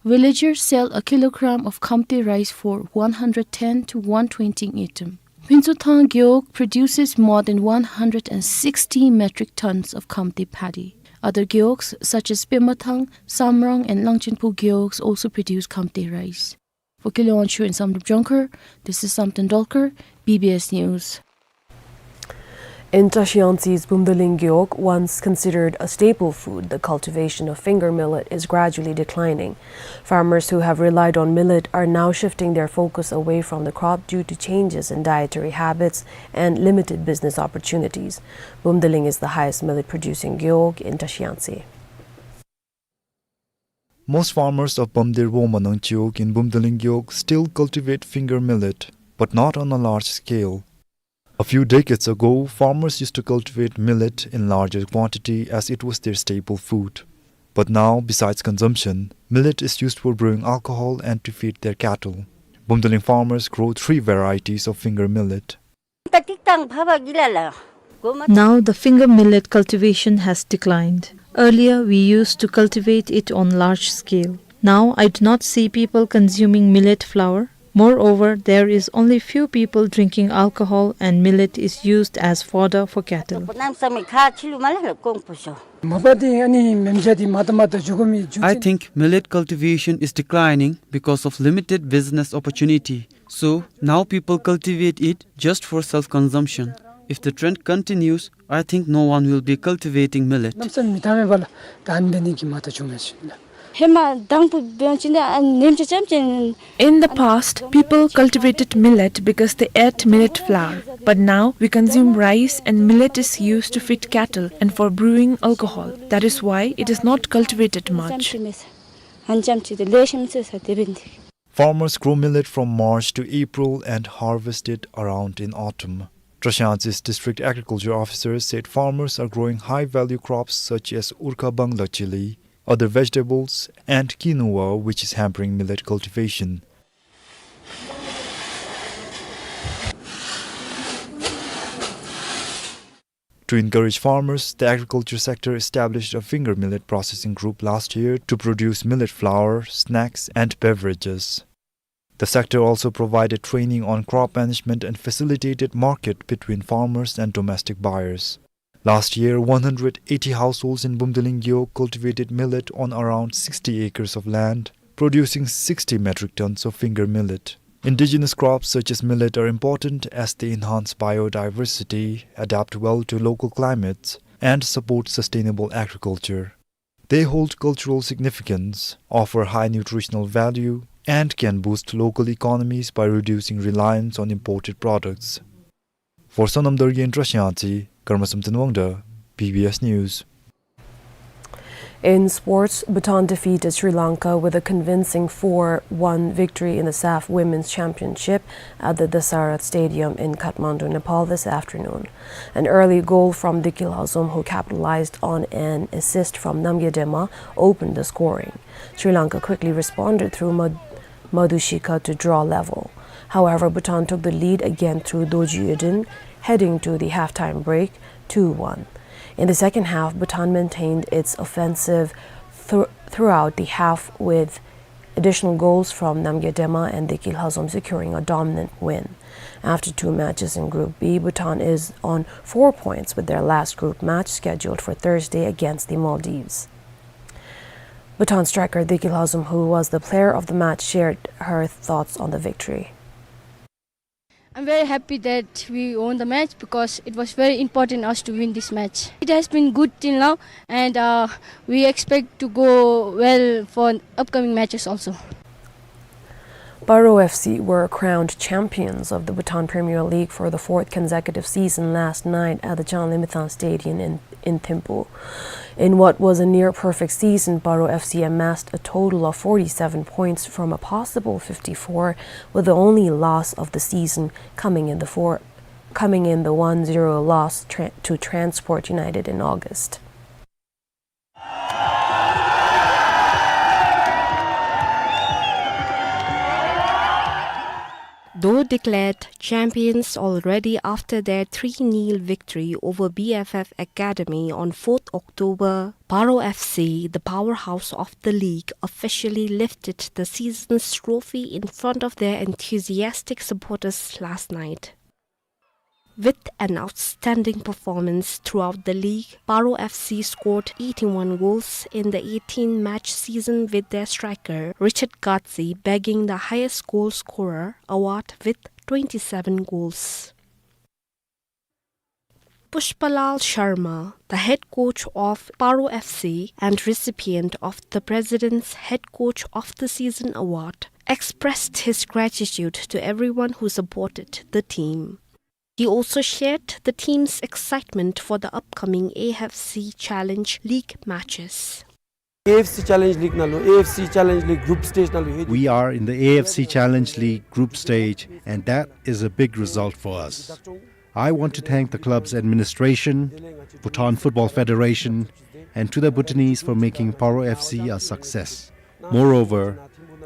Villagers sell a kilogram of Khamte rice for one hundred ten to one twenty ngultrum. Phuntshothang Gewog produces more than one hundred sixty metric tons of Khamte paddy. Other gewogs such as Pemathang, Samrong and Langchinpu gewogs also produce Khamte rice. For Kilo Wangshu in Samdrup Jongkhar, this is Samten Dolkar, B B S News. In Trashiyangtsi's Bumdaling Gewog, once considered a staple food, the cultivation of finger millet is gradually declining. Farmers who have relied on millet are now shifting their focus away from the crop due to changes in dietary habits and limited business opportunities. Bumdaling is the highest millet producing gewog in Trashiyangtsi. Most farmers of Bamdir Womanang Gewog in Bumdaling Gewog still cultivate finger millet, but not on a large scale. A few decades ago, farmers used to cultivate millet in larger quantity as it was their staple food. But now, besides consumption, millet is used for brewing alcohol and to feed their cattle. Bumdaling farmers grow three varieties of finger millet. Now the finger millet cultivation has declined. Earlier we used to cultivate it on large scale. Now I do not see people consuming millet flour. Moreover, there is only few people drinking alcohol and millet is used as fodder for cattle. I think millet cultivation is declining because of limited business opportunity. So now people cultivate it just for self-consumption. If the trend continues, I think no one will be cultivating millet. In the past, people cultivated millet because they ate millet flour. But now we consume rice and millet is used to feed cattle and for brewing alcohol. That is why it is not cultivated much. ཧ་ལམ་ཅིག་ཏེ་ལེགས་ཤོམ་ཚུ་ས་དེ་འབད་ནི་དེ་གིས། Farmers grow millet from March to April and harvest it around in autumn. Trashiyangtsi's district agriculture officer said farmers are growing high-value crops such as Urkha Bangla chili, other vegetables, and quinoa, which is hampering millet cultivation. To encourage farmers, the agriculture sector established a finger millet processing group last year to produce millet flour, snacks, and beverages. The sector also provided training on crop management and facilitated market between farmers and domestic buyers. Last year, one hundred eighty households in Bumdeleng Gewog cultivated millet on around sixty acres of land, producing sixty metric tons of finger millet. Indigenous crops such as millet are important as they enhance biodiversity, adapt well to local climates, and support sustainable agriculture. They hold cultural significance, offer high nutritional value, and can boost local economies by reducing reliance on imported products. For Sonam Dorji in Trashiyangtsi, Karmasum Tanwangda, B B S News. In sports, Bhutan defeated Sri Lanka with a convincing four one victory in the SAFF Women's Championship at the Dasarath Stadium in Kathmandu, Nepal this afternoon. An early goal from Deki Lhazom, who capitalized on an assist from Namgay Dema, opened the scoring. Sri Lanka quickly responded through Mad- Madhushika to draw level. However, Bhutan took the lead again through Dorji Yodin, heading to the halftime break two one. In the second half, Bhutan maintained its offensive thr- throughout the half, with additional goals from Namgay Dema and Deki Lhazom securing a dominant win. After two matches in Group B, Bhutan is on four points with their last group match scheduled for Thursday against the Maldives. Bhutan striker Deki Lhazom, who was the player of the match, shared her thoughts on the victory. I'm very happy that we won the match because it was very important us to win this match. It has been good till now, and, uh, we expect to go well for upcoming matches also. Paro F C were crowned champions of the Bhutan Premier League for the fourth consecutive season last night at the Changlimithang Stadium in, in Thimphu. In what was a near-perfect season, Paro F C amassed a total of forty-seven points from a possible fifty-four, with the only loss of the season coming in the four, coming in the one zero loss tra- to Transport United in August. Though declared champions already after their three nil victory over B F F Academy on fourth October, Paro F C, the powerhouse of the league, officially lifted the season's trophy in front of their enthusiastic supporters last night. With an outstanding performance throughout the league, Paro F C scored eighty-one goals in the eighteen-match season, with their striker Richard Ghatzi bagging the highest goal scorer award with twenty-seven goals. Pushpalal Sharma, the head coach of Paro F C and recipient of the President's Head Coach of the Season Award, expressed his gratitude to everyone who supported the team. He also shared the team's excitement for the upcoming A F C Challenge League matches. A F C Challenge League ནང་ལུ་A F C Challenge League group stage ནང་ལུ་ཧེ། We are in the A F C Challenge League group stage, and that is a big result for us. I want to thank the club's administration, Bhutan Football Federation, and to the Bhutanese for making Paro F C a success. Moreover,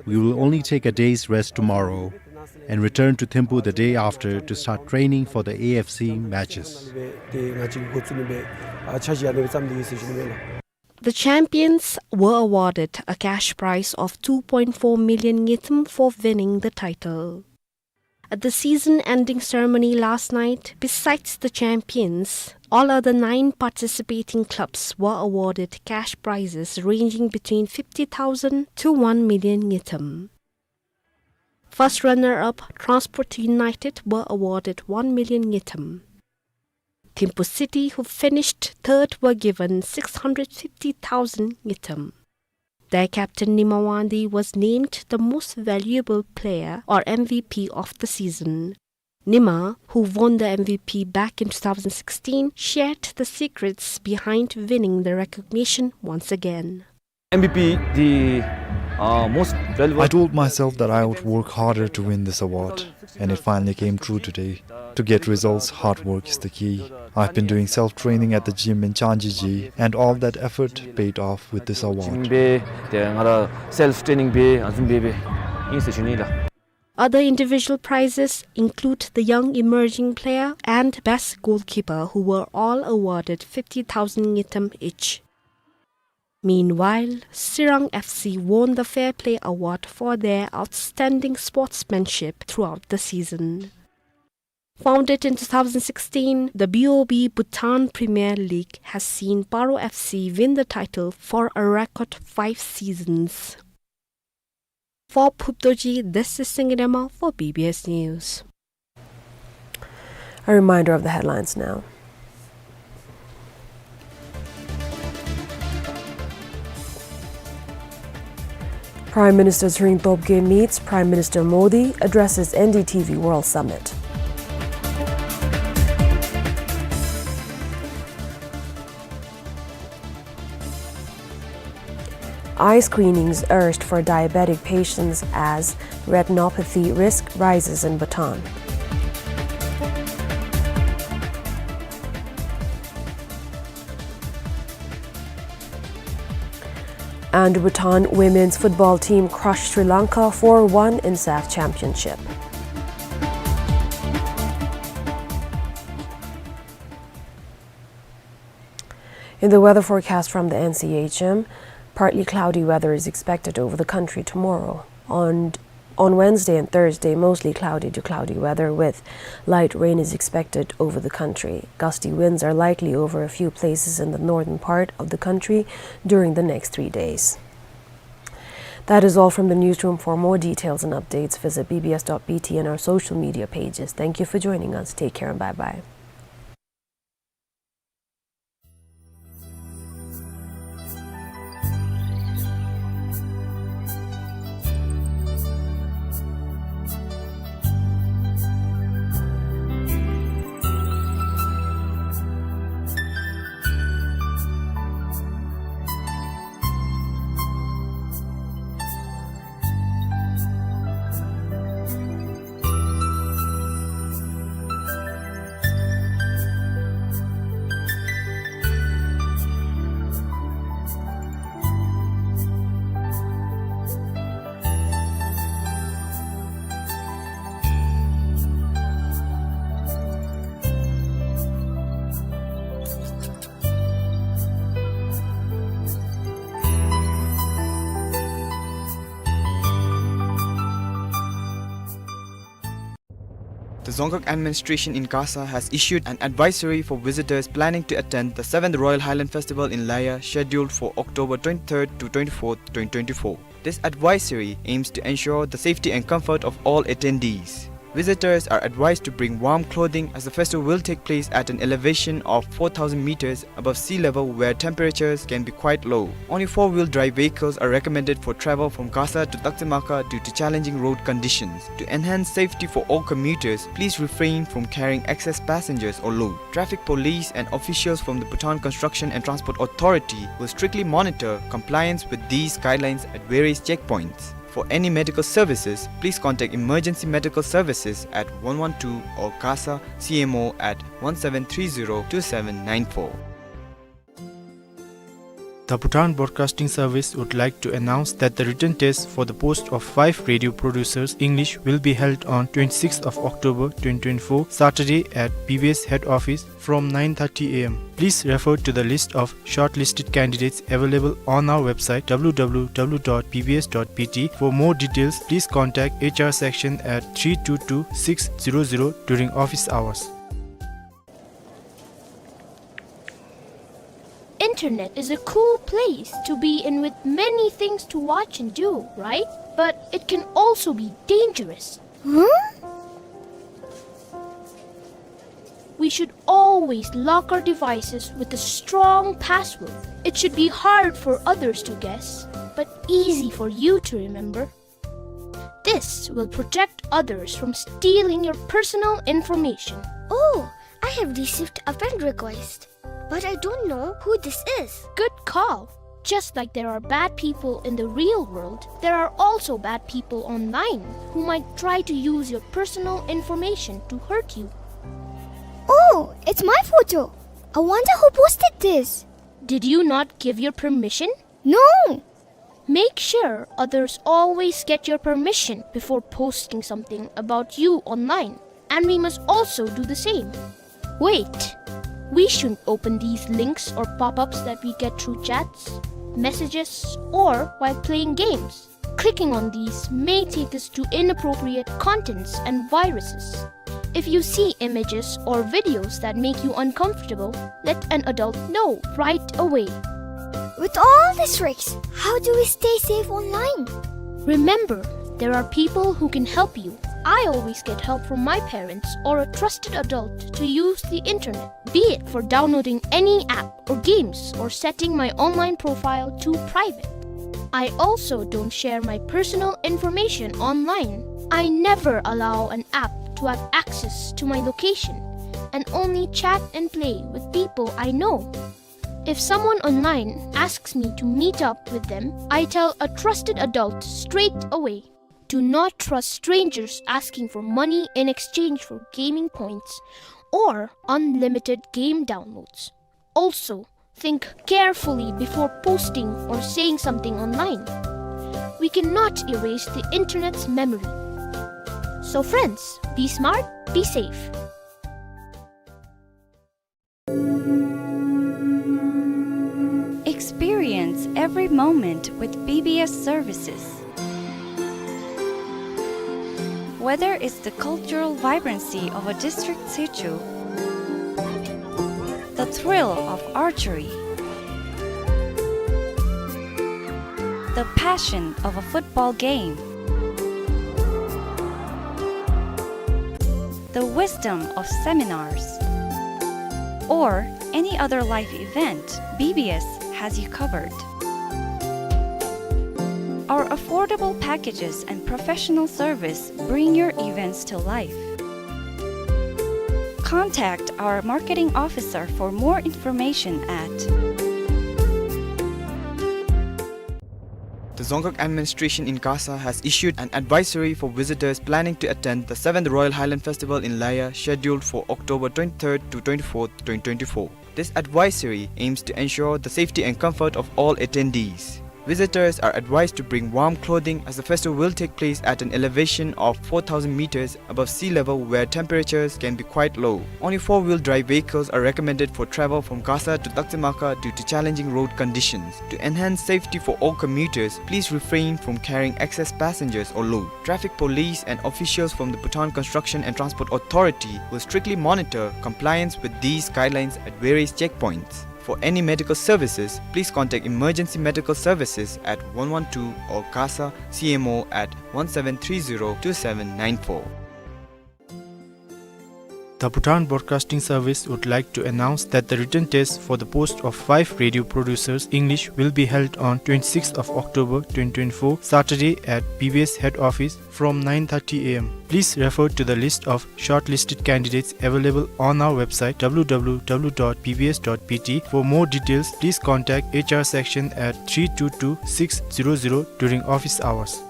we will only take a day's rest tomorrow and return to Thimphu the day after to start training for the A F C matches. The champions were awarded a cash prize of two point four million ngultrum for winning the title. At the season-ending ceremony last night, besides the champions, all other nine participating clubs were awarded cash prizes ranging between fifty thousand to one million ngultrum. First runner-up, Transport United, were awarded one million ngultrum. Thimphu City, who finished third, were given six hundred fifty thousand ngultrum. Their captain Nima Wangdi was named the most valuable player, or M V P, of the season. Nima, who won the M V P back in two thousand sixteen, shared the secrets behind winning the recognition once again. M V P འདི་ Uh, most valuable. I told myself that I would work harder to win this award, and it finally came true today. To get results, hard work is the key. I've been doing self-training at the gym in Changji-ji, and all that effort paid off with this award. Gym འབད་དེ་ང་ར་self training འབད་ཨ་ནི་བཟུམ་འབད་འབདཝ་ཨིན་ཟེར་ཞུ་ནི་ལགས། Other individual prizes include the Young Emerging Player and Best Goalkeeper, who were all awarded fifty thousand ngultrum each. Meanwhile, Sirang F C won the Fair Play Award for their outstanding sportsmanship throughout the season. Founded in two thousand sixteen, the B O B Bhutan Premier League has seen Paro F C win the title for a record five seasons. For Phub Dorji, this is Singye Dema for B B S News. A reminder of the headlines now. Prime Minister Tshering Tobgay meets Prime Minister Modi, addresses N D T V World Summit. Eye screenings urged for diabetic patients as retinopathy risk rises in Bhutan. And Bhutan women's football team crushed Sri Lanka four one in SAFF Championship. In the weather forecast from the N C H M, partly cloudy weather is expected over the country tomorrow. On, on Wednesday and Thursday, mostly cloudy to cloudy weather with light rain is expected over the country. Gusty winds are likely over a few places in the northern part of the country during the next three days. That is all from the newsroom. For more details and updates, visit B B S dot B T and our social media pages. Thank you for joining us. Take care and bye-bye. The Dzongkhag administration in Gasa has issued an advisory for visitors planning to attend the seventh Royal Highland Festival in Laya, scheduled for October twenty-third to twenty-fourth, twenty twenty-four. This advisory aims to ensure the safety and comfort of all attendees. Visitors are advised to bring warm clothing, as the festival will take place at an elevation of four thousand meters above sea level, where temperatures can be quite low. Only four-wheel drive vehicles are recommended for travel from Gasa to Taktsemaka due to challenging road conditions. To enhance safety for all commuters, please refrain from carrying excess passengers or load. Traffic police and officials from the Bhutan Construction and Transport Authority will strictly monitor compliance with these guidelines at various checkpoints. For any medical services, please contact Emergency Medical Services at one one two or Gasa C M O at one seven three zero two seven nine four. The Bhutan Broadcasting Service would like to announce that the written test for the post of five radio producers, English, will be held on twenty-sixth of October twenty twenty-four, Saturday, at B B S head office from nine thirty A M. Please refer to the list of shortlisted candidates available on our website, W W W dot B B S dot B T. For more details, please contact H R section at three two two six zero zero during office hours. Internet is a cool place to be in with many things to watch and do, right? But it can also be dangerous. Huh? We should always lock our devices with a strong password. It should be hard for others to guess, but easy for you to remember. This will protect others from stealing your personal information. Oh, I have received a friend request, but I don't know who this is. Good call. Just like there are bad people in the real world, there are also bad people online who might try to use your personal information to hurt you. Oh, it's my photo. I wonder who posted this. Did you not give your permission? No! Make sure others always get your permission before posting something about you online, and we must also do the same. Wait! We shouldn't open these links or pop-ups that we get through chats, messages, or while playing games. Clicking on these may take us to inappropriate contents and viruses. If you see images or videos that make you uncomfortable, let an adult know right away. With all these risks, how do we stay safe online? Remember, there are people who can help you. I always get help from my parents or a trusted adult to use the internet, be it for downloading any app or games or setting my online profile to private. I also don't share my personal information online. I never allow an app to have access to my location and only chat and play with people I know. If someone online asks me to meet up with them, I tell a trusted adult straight away. Do not trust strangers asking for money in exchange for gaming points or unlimited game downloads. Also, think carefully before posting or saying something online. We cannot erase the internet's memory. So friends, be smart, be safe. Experience every moment with B B S services. Whether it's the cultural vibrancy of a district situ, the thrill of archery, the passion of a football game, the wisdom of seminars, or any other life event, B B S has you covered. Our affordable packages and professional service bring your events to life. Contact our marketing officer for more information at The Dzongkhag administration in Gasa has issued an advisory for visitors planning to attend the seventh Royal Highland Festival in Laya, scheduled for October twenty-third to twenty-fourth, twenty twenty-four. This advisory aims to ensure the safety and comfort of all attendees. Visitors are advised to bring warm clothing as the festival will take place at an elevation of four thousand meters above sea level, where temperatures can be quite low. Only four-wheel drive vehicles are recommended for travel from Gasa to Taktemaka due to challenging road conditions. To enhance safety for all commuters, please refrain from carrying excess passengers or load. Traffic police and officials from the Bhutan Construction and Transport Authority will strictly monitor compliance with these guidelines at various checkpoints. For any medical services, please contact Emergency Medical Services at one one two or Gasa C M O at one seven three zero two seven nine four. The Bhutan Broadcasting Service would like to announce that the written test for the post of five radio producers, English, will be held on twenty-sixth of October twenty twenty-four, Saturday, at B B S head office from nine thirty A M. Please refer to the list of shortlisted candidates available on our website, W W W dot B B S dot B T. For more details, please contact H R section at three two two six zero zero during office hours.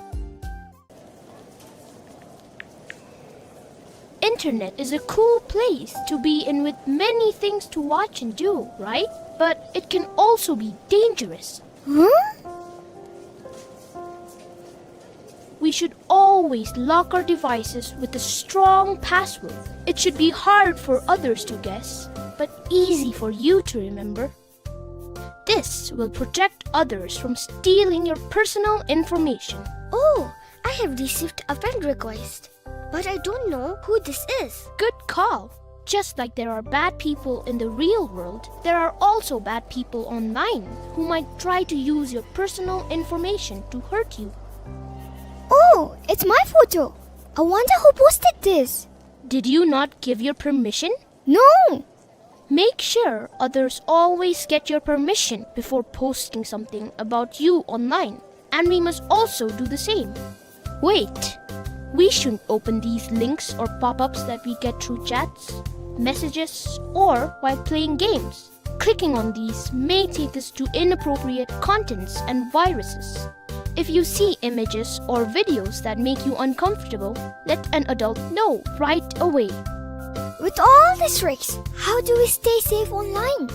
Internet is a cool place to be in with many things to watch and do, right? But it can also be dangerous. Huh? We should always lock our devices with a strong password. It should be hard for others to guess, but easy for you to remember. This will protect others from stealing your personal information. Oh, I have received a friend request, but I don't know who this is. Good call. Just like there are bad people in the real world, there are also bad people online who might try to use your personal information to hurt you. Oh, it's my photo. I wonder who posted this. Did you not give your permission? No! Make sure others always get your permission before posting something about you online, and we must also do the same. Wait! We shouldn't open these links or pop-ups that we get through chats, messages, or while playing games. clicking on these may take us to inappropriate contents and viruses. If you see images or videos that make you uncomfortable, let an adult know right away. With all these risks, how do we stay safe online?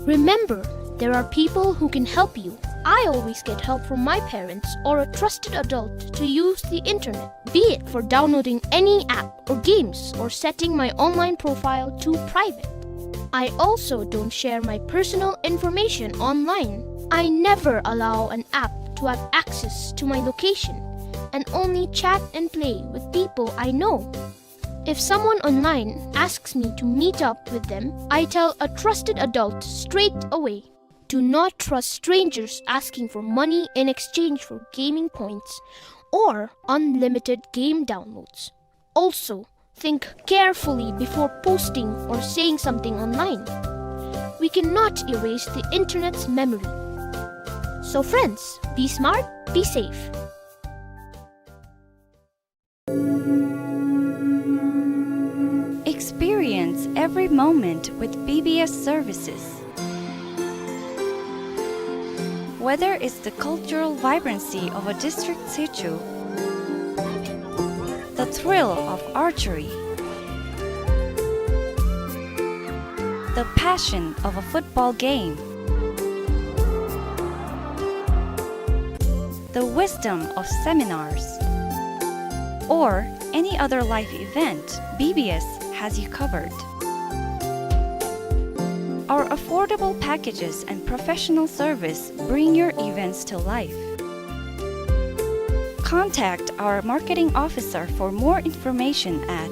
Remember, there are people who can help you. I always get help from my parents or a trusted adult to use the internet, be it for downloading any app or games or setting my online profile to private. I also don't share my personal information online. I never allow an app to have access to my location and only chat and play with people I know. If someone online asks me to meet up with them, I tell a trusted adult straight away. Do not trust strangers asking for money in exchange for gaming points or unlimited game downloads. Also, think carefully before posting or saying something online. We cannot erase the internet's memory. So friends, be smart, be safe. Experience every moment with B B S services. Whether it's the cultural vibrancy of a district situ, the thrill of archery, the passion of a football game, the wisdom of seminars, or any other life event, B B S has you covered. Our affordable packages and professional service bring your events to life. Contact our marketing officer for more information at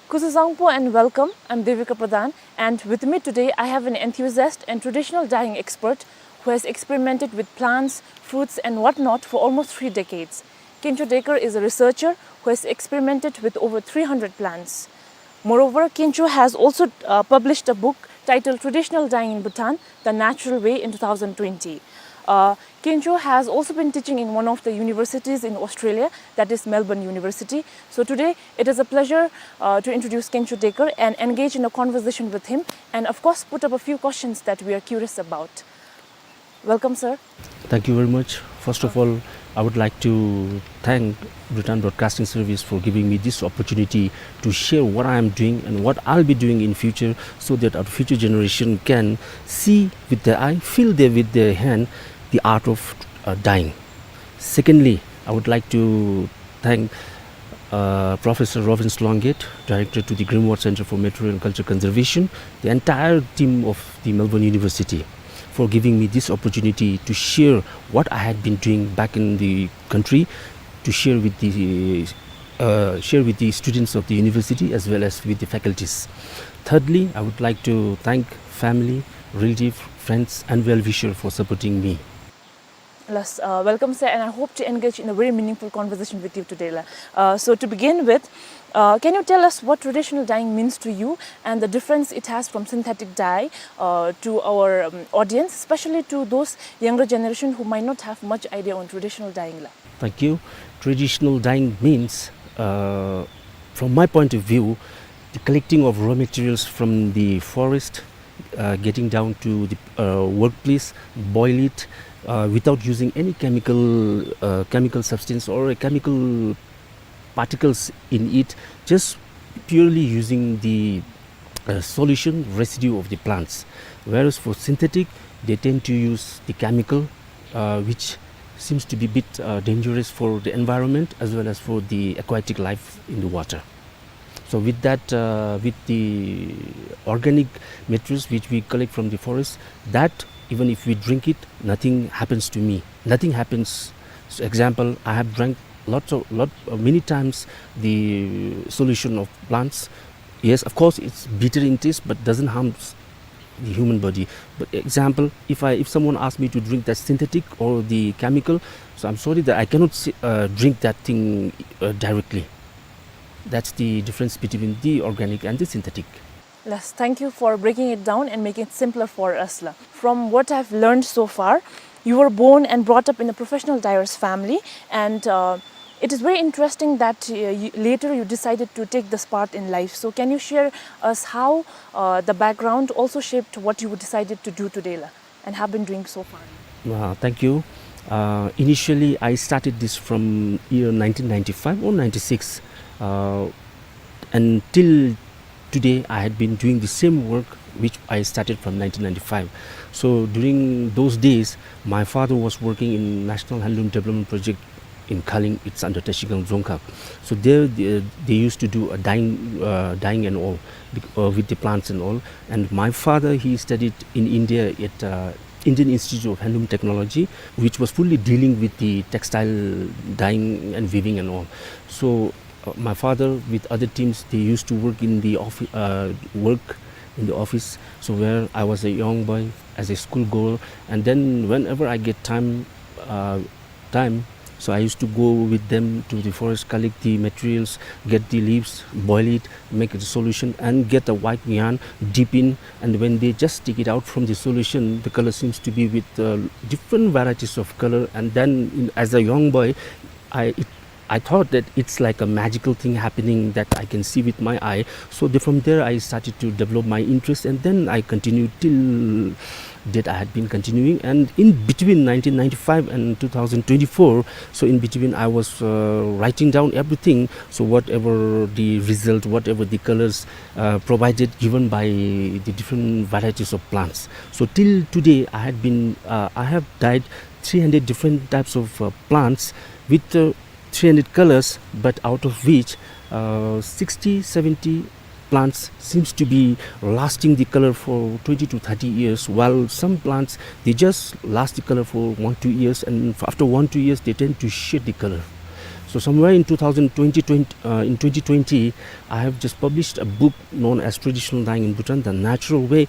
Kuzuzangpo and welcome. I'm Devika Pradhan, and with me today I have an enthusiast and traditional dyeing expert who has experimented with plants, fruits, and whatnot for almost three decades. Kencho Dekar is a researcher who has experimented with over three hundred plants. Moreover, Kencho has also, uh, published a book titled Traditional Dyeing in Bhutan, The Natural Way in two thousand twenty. Uh, Kencho has also been teaching in one of the universities in Australia, that is Melbourne University. So today, it is a pleasure, uh, to introduce Kencho Dekar and engage in a conversation with him, and of course, put up a few questions that we are curious about. Welcome, sir. Thank you very much. First of all, I would like to thank Bhutan Broadcasting Service for giving me this opportunity to share what I am doing and what I'll be doing in future, so that our future generation can see with their eye, feel there with their hand the art of, uh, dyeing. Secondly, I would like to thank, uh, Professor Rovince Longate, Director to the Grimwade Center for Material and Culture Conservation, the entire team of the Melbourne University, for giving me this opportunity to share what I had been doing back in the country, to share with the, uh, share with the students of the university as well as with the faculties. Thirdly, I would like to thank family, relative, friends, and well-wisher for supporting me. Yes, uh, welcome, sir, and I hope to engage in a very meaningful conversation with you today, la. Uh, so to begin with, uh, can you tell us what traditional dyeing means to you and the difference it has from synthetic dye, uh, to our, um, audience, especially to those younger generation who might not have much idea on traditional dyeing, la? Thank you. Traditional dyeing means, uh, from my point of view, the collecting of raw materials from the forest, uh, getting down to the, uh, workplace, boil it, uh, without using any chemical, uh, chemical substance or a chemical particles in it, just purely using the, uh, solution residue of the plants. Whereas for synthetic, they tend to use the chemical, uh, which seems to be a bit, uh, dangerous for the environment as well as for the aquatic life in the water. So with that, uh, with the organic materials which we collect from the forest, that even if we drink it, nothing happens to me. Nothing happens. So example, I have drank lots of, lot, uh, many times the solution of plants. Yes, of course, it's bitter in taste, but doesn't harm s-, the human body. But example, if I, if someone asks me to drink that synthetic or the chemical, so I'm sorry that I cannot si-, uh, drink that thing, uh, directly. That's the difference between the organic and the synthetic. Yes, thank you for breaking it down and making it simpler for us, la. From what I've learned so far, you were born and brought up in a professional dyer's family, and, uh, It is very interesting that, uh, you, later you decided to take this path in life. So can you share us how, uh, the background also shaped what you decided to do today, la, and have been doing so far? Uh, thank you. Uh, initially, I started this from year nineteen ninety-five or ninety-six, uh, and till today, I had been doing the same work which I started from nineteen ninety-five. So during those days, my father was working in National Handloom Development Project in Kaleng. It's under Trashigang Dzongkhag. So there, they, they used to do a dyeing, uh, dyeing and all, bec-, uh, with the plants and all. And my father, he studied in India at, uh, Indian Institute of Handloom Technology, which was fully dealing with the textile dyeing and weaving and all. So, uh, my father with other teams, they used to work in the offi-, uh, work in the office. So where I was a young boy, as a school girl, and then whenever I get time, uh, time, so I used to go with them to the forest, collect the materials, get the leaves, boil it, make the solution, and get a white yarn, dip in, and when they just take it out from the solution, the color seems to be with, uh, different varieties of color. And then, in, as a young boy, I, it, I thought that it's like a magical thing happening that I can see with my eye. So the, from there, I started to develop my interest, and then I continued till date. I had been continuing, and in between nineteen ninety-five and two thousand twenty-four, so in between, I was, uh, writing down everything. So whatever the result, whatever the colors, uh, provided, given by the different varieties of plants. So till today, I had been, uh, I have dyed three hundred different types of, uh, plants with, uh, three hundred colors, but out of which, uh, sixty, seventy plants seems to be lasting the color for twenty to thirty years, while some plants, they just last the color for one, two years, and f-, after one, two years, they tend to shed the color. So somewhere in two thousand twenty, twenty, uh, in twenty twenty, I have just published a book known as Traditional Dyeing in Bhutan, The Natural Way.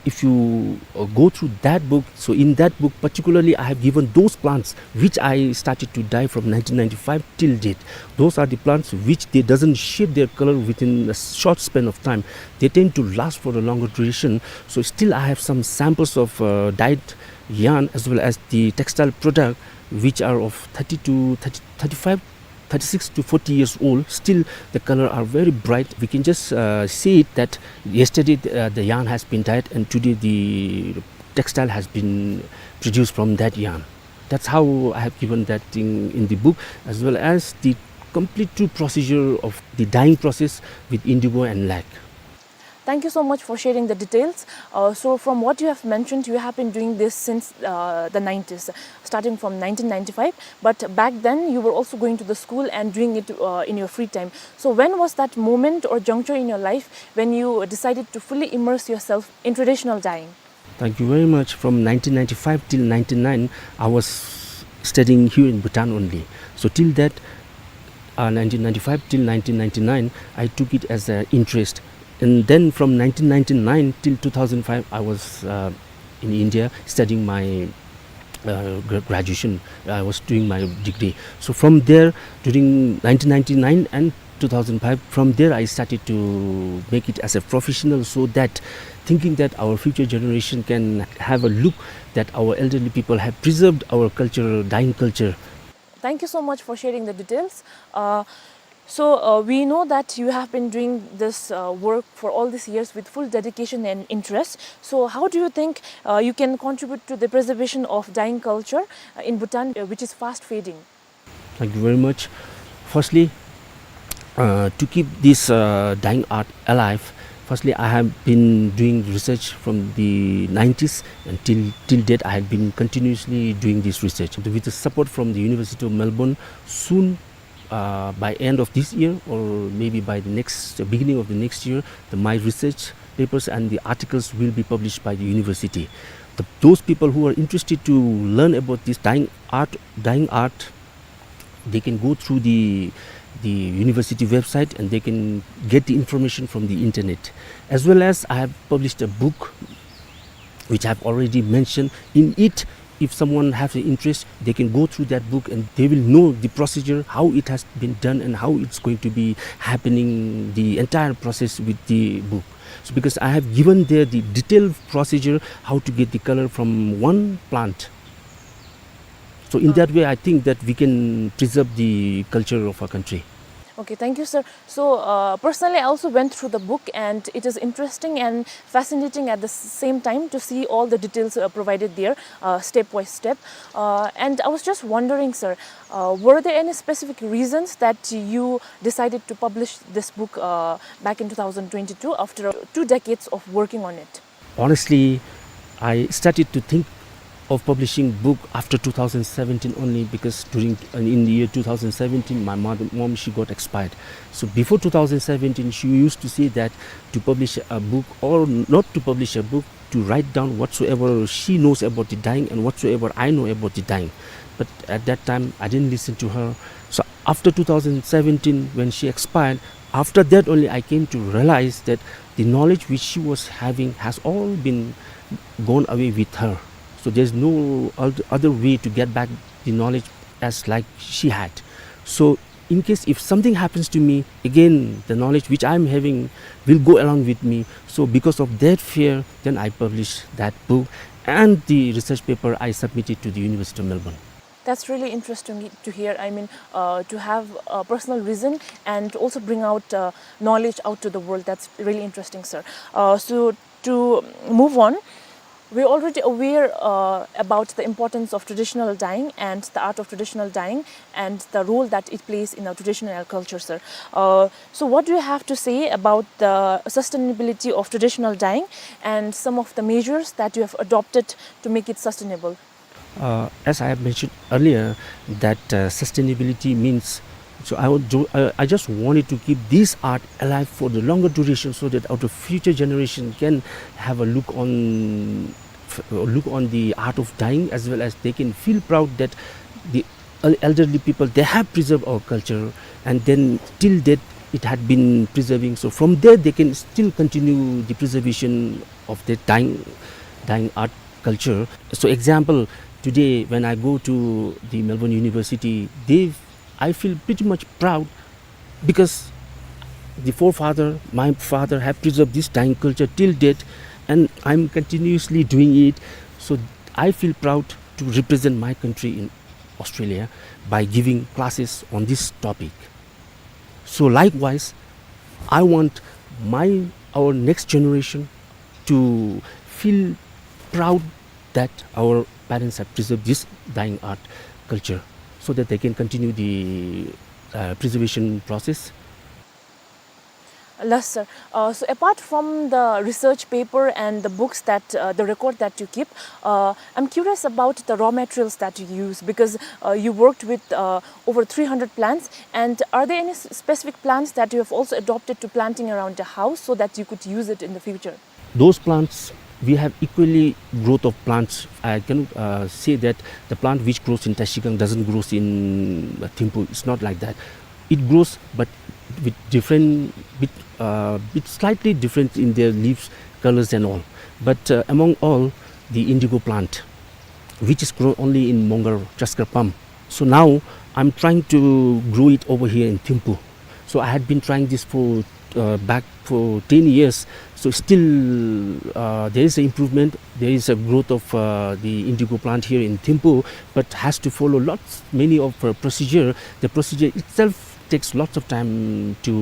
If you, uh, go through that book, so in that book particularly, I have given those plants which I started to dye from nineteen ninety-five till date. Those are the plants which they doesn't shed their color within a short span of time. They tend to last for a longer duration. So still I have some samples of, uh, dyed yarn as well as the textile product which are of thirty to thirty, thirty-five, thirty-six to forty years old. Still the color are very bright. We can just, uh, see it that yesterday the, uh, the yarn has been dyed and today the textile has been produced from that yarn. That's how I have given that thing in the book, as well as the complete true procedure of the dyeing process with indigo and lac. Thank you so much for sharing the details. Uh, so from what you have mentioned, you have been doing this since, uh, the nineties, starting from nineteen ninety-five. But back then, you were also going to the school and doing it, uh, in your free time. So when was that moment or juncture in your life when you decided to fully immerse yourself in traditional dyeing? Thank you very much. From nineteen ninety-five till ninety-nine, I was studying here in Bhutan only. So till that, uh, nineteen ninety-five till nineteen ninety-nine, I took it as an interest. And then from nineteen ninety-nine till two thousand five, I was, uh, in India studying my, uh, gra-, graduation. I was doing my degree. So from there, during nineteen ninety-nine and two thousand five, from there I started to make it as a professional, so that thinking that our future generation can have a look that our elderly people have preserved our culture, dyeing culture. Thank you so much for sharing the details. Uh, so, uh, we know that you have been doing this, uh, work for all these years with full dedication and interest. So how do you think, uh, you can contribute to the preservation of dyeing culture, uh, in Bhutan, uh, which is fast fading? Thank you very much. Firstly, uh, to keep this, uh, dyeing art alive, firstly, I have been doing research from the nineties, and till, till date, I have been continuously doing this research. With the support from the University of Melbourne, soon, uh, by end of this year or maybe by the next, beginning of the next year, the, my research papers and the articles will be published by the university. The, those people who are interested to learn about this dyeing art, dyeing art, they can go through the, the university website and they can get the information from the internet. As well as I have published a book which I have already mentioned. In it, if someone has an interest, they can go through that book and they will know the procedure, how it has been done and how it's going to be happening, the entire process with the book. So because I have given there the detailed procedure, how to get the color from one plant So in that way, I think that we can preserve the culture of our country. Okay, thank you, sir. So, uh, personally, I also went through the book, and it is interesting and fascinating at the s-, same time to see all the details, uh, provided there, uh, step by step. Uh, and I was just wondering, sir, uh, were there any specific reasons that you decided to publish this book, uh, back in two thousand twenty-two after two decades of working on it? Honestly, I started to think of publishing book after two thousand seventeen only, because during, in the year two thousand seventeen, my mother, mom, she got expired. So before two thousand seventeen, she used to say that to publish a book or not to publish a book, to write down whatsoever she knows about the dying and whatsoever I know about the dying. But at that time, I didn't listen to her. So after two thousand seventeen, when she expired, after that only I came to realize that the knowledge which she was having has all been gone away with her. So there's no oth-, other way to get back the knowledge as like she had. So in case if something happens to me, again, the knowledge which I'm having will go along with me. So because of that fear, then I published that book, and the research paper I submitted to the University of Melbourne. That's really interesting to hear. I mean, uh, to have a personal reason and also bring out, uh, knowledge out to the world. That's really interesting, sir. Uh, so to move on, we're already aware, uh, about the importance of traditional dyeing and the art of traditional dyeing and the role that it plays in our traditional culture, sir. Uh, so what do you have to say about the sustainability of traditional dyeing and some of the measures that you have adopted to make it sustainable? Uh, as I have mentioned earlier, that, uh, sustainability means, so I would do, uh, I just wanted to keep this art alive for the longer duration, so that our future generation can have a look on, f-, look on the art of dyeing, as well as they can feel proud that the el-, elderly people, they have preserved our culture, and then till date it had been preserving. So from there they can still continue the preservation of the dyeing, dyeing art culture. So example, today when I go to the Melbourne University, they, I feel pretty much proud because the forefather, my father, have preserved this dyeing culture till date, and I'm continuously doing it. So I feel proud to represent my country in Australia by giving classes on this topic. So likewise, I want my, our next generation to feel proud that our parents have preserved this dyeing art culture, so that they can continue the, uh, preservation process. Yes, sir. Uh, so apart from the research paper and the books that, uh, the record that you keep, uh, I'm curious about the raw materials that you use, because, uh, you worked with, uh, over three hundred plants. And are there any s-, specific plants that you have also adopted to planting around the house so that you could use it in the future? Those plants, we have equally growth of plants. I can, uh, say that the plant which grows in Trashigang doesn't grows in, uh, Thimphu. It's not like that. It grows, but with different, bit, uh, bit slightly different in their leaves, colors and all. But, uh, among all, the indigo plant, which is grown only in Mongar, Chaskar Pam. So now I'm trying to grow it over here in Thimphu. So I had been trying this for, uh, back for ten years. So still, uh, there is an improvement. There is a growth of, uh, the indigo plant here in Thimphu, but has to follow lots, many of, uh, procedure. The procedure itself takes lots of time to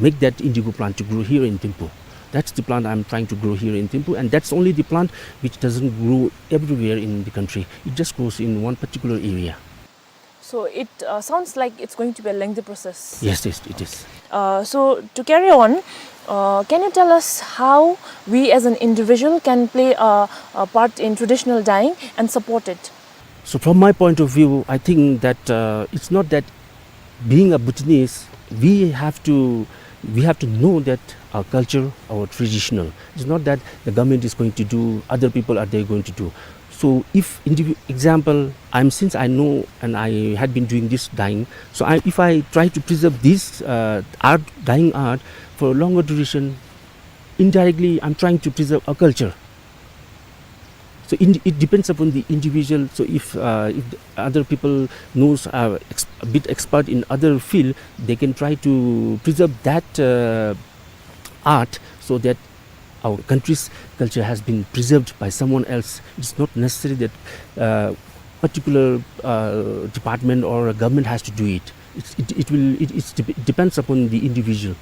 make that indigo plant to grow here in Thimphu. That's the plant I'm trying to grow here in Thimphu, and that's only the plant which doesn't grow everywhere in the country. It just grows in one particular area. So it, uh, sounds like it's going to be a lengthy process. Yes, yes, it is. Uh, so to carry on, uh, can you tell us how we as an individual can play a, a part in traditional dyeing and support it? So from my point of view, I think that, uh, it's not that being a Bhutanese, we have to, we have to know that our culture, our traditional. It's not that the government is going to do, other people are they going to do. So if indivi-, example, I'm, since I know and I had been doing this dyeing, so I, if I try to preserve this, uh, art, dyeing art for a longer duration, indirectly I'm trying to preserve our culture. So in, it depends upon the individual. So if, uh, if the other people knows, uh, ex-, a bit expert in other field, they can try to preserve that, uh, art, so that our country's culture has been preserved by someone else. It's not necessary that, uh, particular, uh, department or a government has to do it. It's, it, it will, it, it's dep-, depends upon the individual.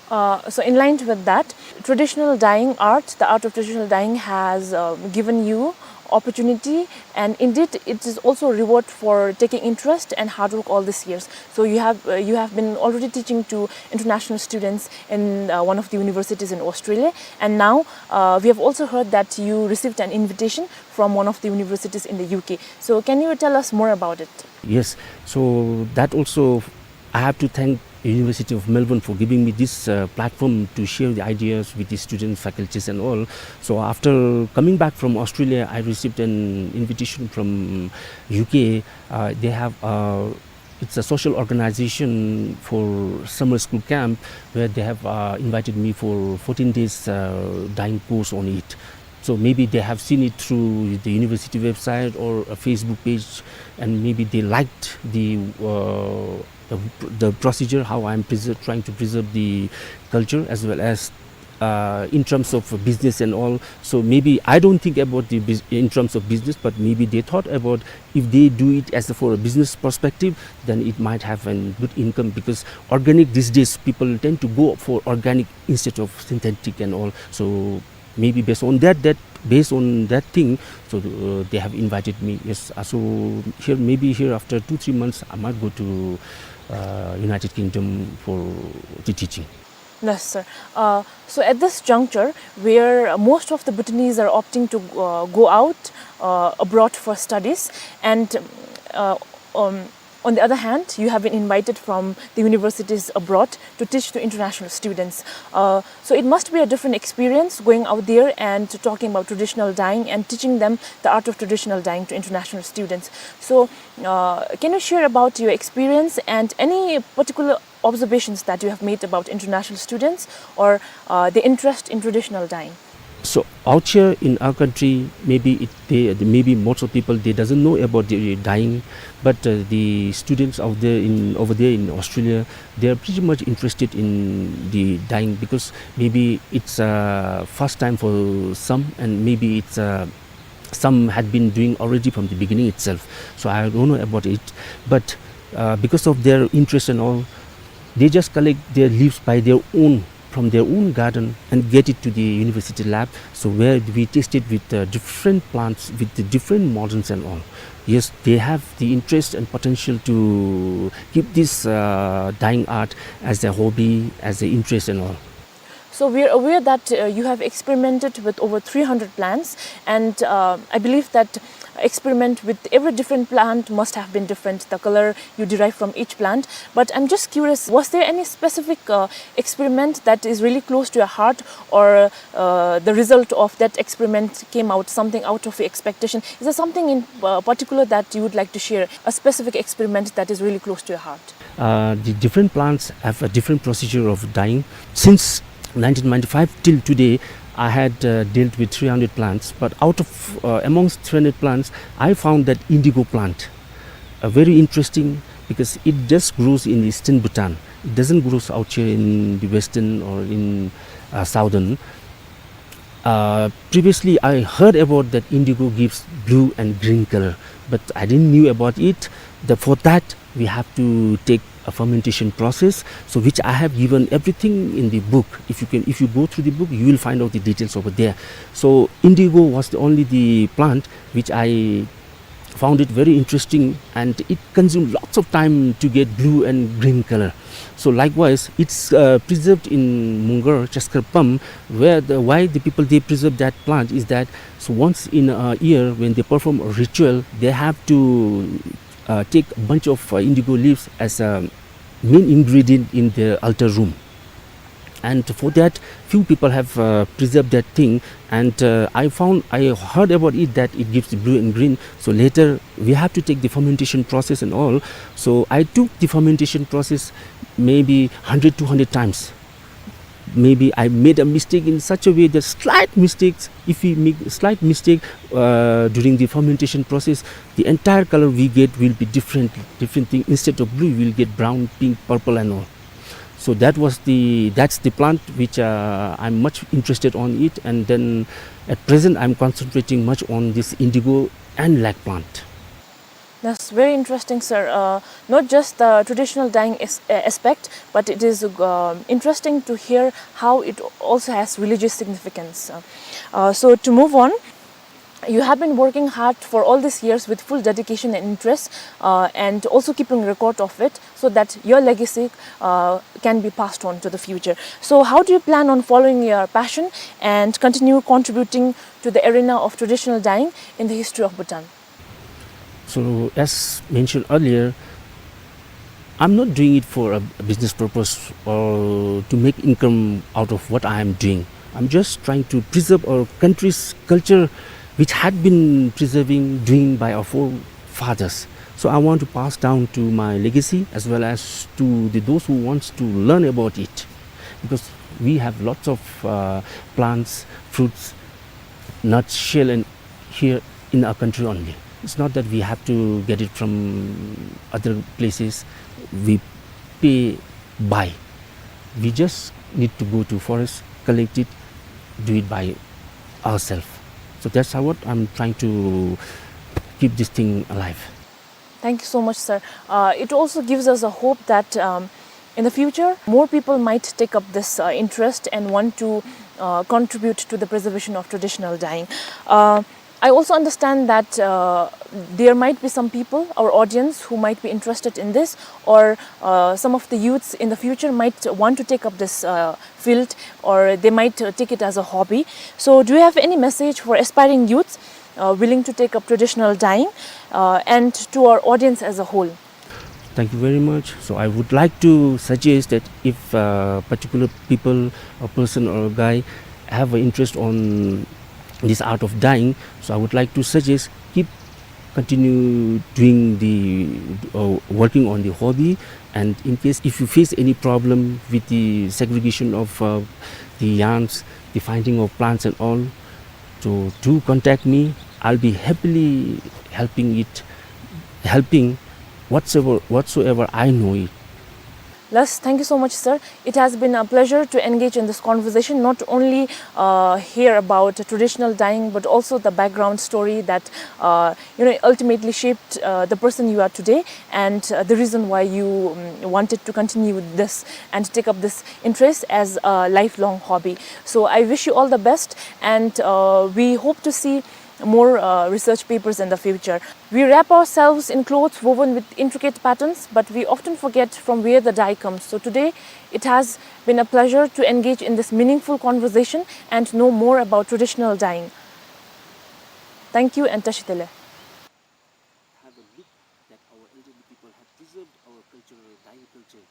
Uh, so in line with that, traditional dyeing art, the art of traditional dyeing has, uh, given you opportunity, and indeed it is also a reward for taking interest and hard work all these years. So you have, uh, you have been already teaching to international students in, uh, one of the universities in Australia, and now, uh, we have also heard that you received an invitation from one of the universities in the U K. So can you tell us more about it? Yes, so that also I have to thank University of Melbourne for giving me this, uh, platform to share the ideas with the students, faculties and all. So after coming back from Australia, I received an invitation from U K. Uh, they have, uh, it's a social organization for summer school camp where they have, uh, invited me for fourteen days, uh, dyeing course on it. So maybe they have seen it through the university website or a Facebook page, and maybe they liked the, uh, the, the procedure, how I'm preser-, trying to preserve the culture as well as, uh, in terms of business and all. So maybe I don't think about the bus-, in terms of business, but maybe they thought about if they do it as a, for a business perspective, then it might have a good income, because organic these days, people tend to go for organic instead of synthetic and all. So maybe based on that, that, based on that thing, so, uh, they have invited me. Yes, uh, so here, maybe here after two, three months, I might go to, uh, United Kingdom for the teaching. Yes, sir. Uh, so at this juncture, where most of the Bhutanese are opting to, uh, go out, uh, abroad for studies, and, uh, um, on the other hand, you have been invited from the universities abroad to teach to international students. Uh, so it must be a different experience going out there and talking about traditional dyeing and teaching them the art of traditional dyeing to international students. So, uh, can you share about your experience and any particular observations that you have made about international students or, uh, the interest in traditional dyeing? So out here in our country, maybe it, they, maybe most of people, they doesn't know about the dyeing, but, uh, the students out there in, over there in Australia, they are pretty much interested in the dyeing because maybe it's, uh, first time for some, and maybe it's, uh, some had been doing already from the beginning itself. So I don't know about it, but, uh, because of their interest and all, they just collect their leaves by their own, from their own garden, and get it to the university lab. So where we tested with, uh, different plants, with the different models and all. Yes, they have the interest and potential to keep this, uh, dyeing art as a hobby, as an interest and all. So we are aware that, uh, you have experimented with over three hundred plants, and, uh, I believe that experiment with every different plant must have been different, the color you derive from each plant. But I'm just curious, was there any specific, uh, experiment that is really close to your heart, or, uh, the result of that experiment came out something out of your expectation? Is there something in, uh, particular that you would like to share, a specific experiment that is really close to your heart? Uh, the different plants have a different procedure of dyeing. Since nineteen ninety-five till today, I had, uh, dealt with three hundred plants, but out of, uh, amongst three hundred plants, I found that indigo plant, uh, very interesting because it just grows in eastern Bhutan. It doesn't grow out here in the western or in, uh, southern. Uh, previously, I heard about that indigo gives blue and green color, but I didn't knew about it. The, for that, we have to take a fermentation process, so which I have given everything in the book. If you can, if you go through the book, you will find out the details over there. So indigo was the only the plant which I found it very interesting, and it consumed lots of time to get blue and green color. So likewise, it's, uh, preserved in Mungar, Chaskar Pam, where the, why the people, they preserve that plant is that, so once in a year when they perform a ritual, they have to, uh, take a bunch of, uh, indigo leaves as a main ingredient in the altar room. And for that, few people have, uh, preserved that thing. And, uh, I found, I heard about it that it gives blue and green. So later, we have to take the fermentation process and all. So I took the fermentation process maybe hundred, two hundred times. Maybe I made a mistake in such a way that slight mistakes, if we make slight mistake, uh, during the fermentation process, the entire color we get will be different, different thing. Instead of blue, we'll get brown, pink, purple and all. So that was the, that's the plant which, uh, I'm much interested on it, and then at present I'm concentrating much on this indigo and lac plant. That's very interesting, sir. Uh, not just the traditional dyeing as-, uh, aspect, but it is, um, interesting to hear how it also has religious significance. Uh, uh, so to move on, you have been working hard for all these years with full dedication and interest, uh, and also keeping record of it so that your legacy, uh, can be passed on to the future. So how do you plan on following your passion and continue contributing to the arena of traditional dyeing in the history of Bhutan? So, as mentioned earlier, I'm not doing it for a, a business purpose or to make income out of what I am doing. I'm just trying to preserve our country's culture, which had been preserving, doing by our forefathers. So I want to pass down to my legacy as well as to the, those who wants to learn about it, because we have lots of, uh, plants, fruits, nuts, shell, and here in our country only. It's not that we have to get it from other places. We pay, buy. We just need to go to forest, collect it, do it by ourselves. So that's how what I'm trying to keep this thing alive. Thank you so much, sir. Uh, it also gives us a hope that, um, in the future, more people might take up this, uh, interest and want to, uh, contribute to the preservation of traditional dyeing. Uh, I also understand that, uh, there might be some people, our audience, who might be interested in this, or, uh, some of the youths in the future might want to take up this, uh, field, or they might, uh, take it as a hobby. So, do you have any message for aspiring youths, uh, willing to take up traditional dyeing, uh, and to our audience as a whole? Thank you very much. So I would like to suggest that if, uh, particular people, a person or a guy have an interest on this art of dyeing, so I would like to suggest keep continue doing the, uh, working on the hobby. And in case if you face any problem with the segregation of, uh, the yarns, the finding of plants and all, so do contact me. I'll be happily helping it, helping whatsoever, whatsoever I know it. Last, thank you so much, sir. It has been a pleasure to engage in this conversation, not only, uh, hear about traditional dyeing, but also the background story that, uh, you know, ultimately shaped, uh, the person you are today, and, uh, the reason why you, um, wanted to continue this and take up this interest as a lifelong hobby. So I wish you all the best, and, uh, we hope to see more, uh, research papers in the future. We wrap ourselves in clothes woven with intricate patterns, but we often forget from where the dye comes. So today, it has been a pleasure to engage in this meaningful conversation and know more about traditional dyeing. Thank you and Tashi Delek. Have a look that our elderly people have preserved our cultural agriculture.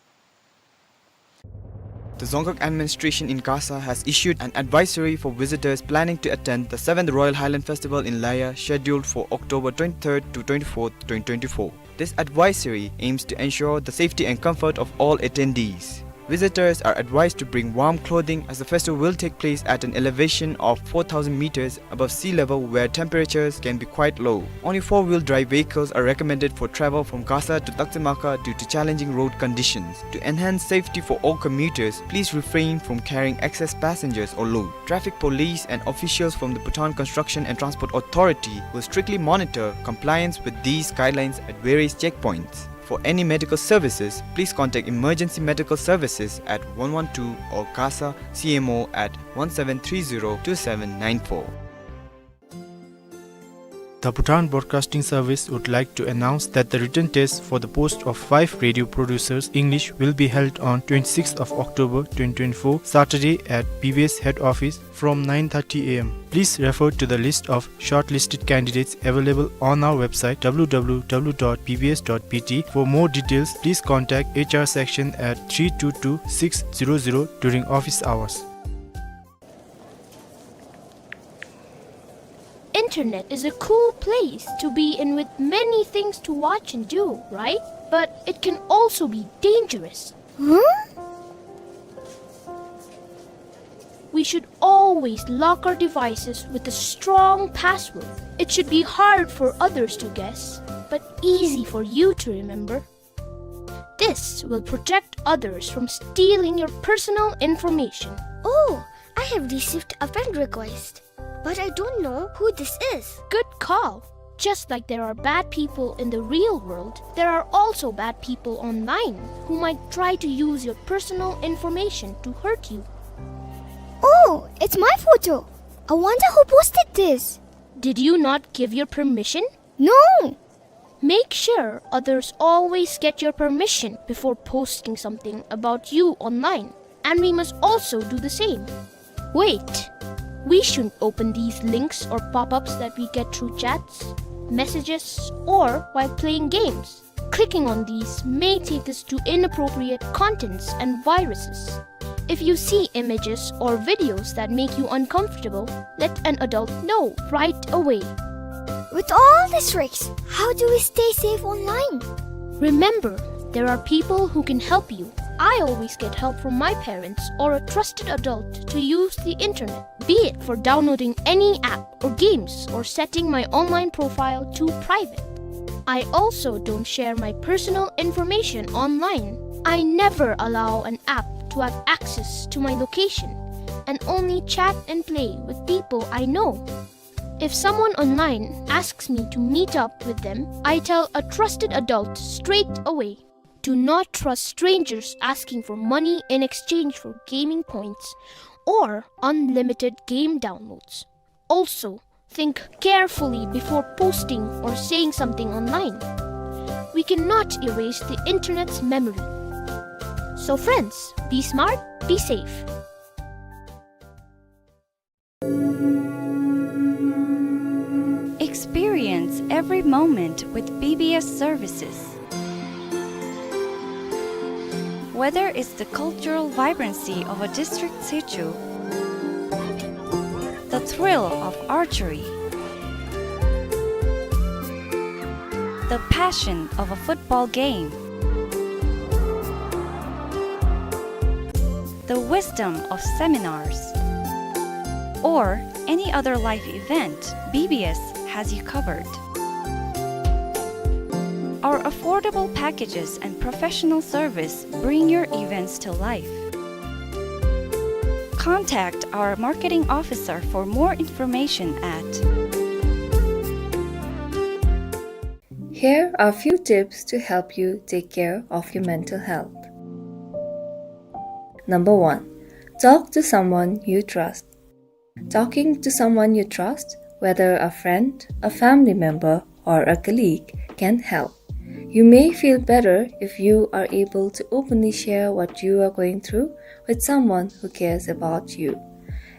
The Dzongkhag administration in Gasa has issued an advisory for visitors planning to attend the seventh Royal Highland Festival in Laya, scheduled for October twenty-third to twenty-fourth, twenty twenty-four. This advisory aims to ensure the safety and comfort of all attendees. Visitors are advised to bring warm clothing as the festival will take place at an elevation of four thousand meters above sea level, where temperatures can be quite low. Only four-wheel drive vehicles are recommended for travel from Gasa to Taktsemaka due to challenging road conditions. To enhance safety for all commuters, please refrain from carrying excess passengers or load. Traffic police and officials from the Bhutan Construction and Transport Authority will strictly monitor compliance with these guidelines at various checkpoints. For any medical services, please contact Emergency Medical Services at one one two or Gasa C M O at one seven three zero two seven nine four. The Bhutan Broadcasting Service would like to announce that the written test for the post of five radio producers English will be held on twenty-sixth of October twenty twenty-four, Saturday, at B B S head office from nine thirty A M. Please refer to the list of shortlisted candidates available on our website, W W W dot B B S dot B T. For more details, please contact H R section at three two two six zero zero during office hours. Internet is a cool place to be in with many things to watch and do, right? But it can also be dangerous. Huh? We should always lock our devices with a strong password. It should be hard for others to guess, but easy for you to remember. This will protect others from stealing your personal information. Oh, I have received a friend request, but I don't know who this is. Good call. Just like there are bad people in the real world, there are also bad people online who might try to use your personal information to hurt you. Oh, it's my photo. I wonder who posted this. Did you not give your permission? No. Make sure others always get your permission before posting something about you online. And we must also do the same. Wait. We shouldn't open these links or pop-ups that we get through chats, messages, or while playing games. Clicking on these may take us to inappropriate contents and viruses. If you see images or videos that make you uncomfortable, let an adult know right away. With all these tricks, how do we stay safe online? Remember, there are people who can help you. I always get help from my parents or a trusted adult to use the internet, be it for downloading any app or games or setting my online profile to private. I also don't share my personal information online. I never allow an app to have access to my location and only chat and play with people I know. If someone online asks me to meet up with them, I tell a trusted adult straight away. Do not trust strangers asking for money in exchange for gaming points or unlimited game downloads. Also, think carefully before posting or saying something online. We cannot erase the internet's memory. So friends, be smart, be safe. Experience every moment with B B S services. Whether it's the cultural vibrancy of a district situ, the thrill of archery, the passion of a football game, the wisdom of seminars, or any other life event, B B S has you covered. Our affordable packages and professional service bring your events to life. Contact our marketing officer for more information at. Here are few tips to help you take care of your mental health. Number one, talk to someone you trust. Talking to someone you trust, whether a friend, a family member, or a colleague, can help. You may feel better if you are able to openly share what you are going through with someone who cares about you.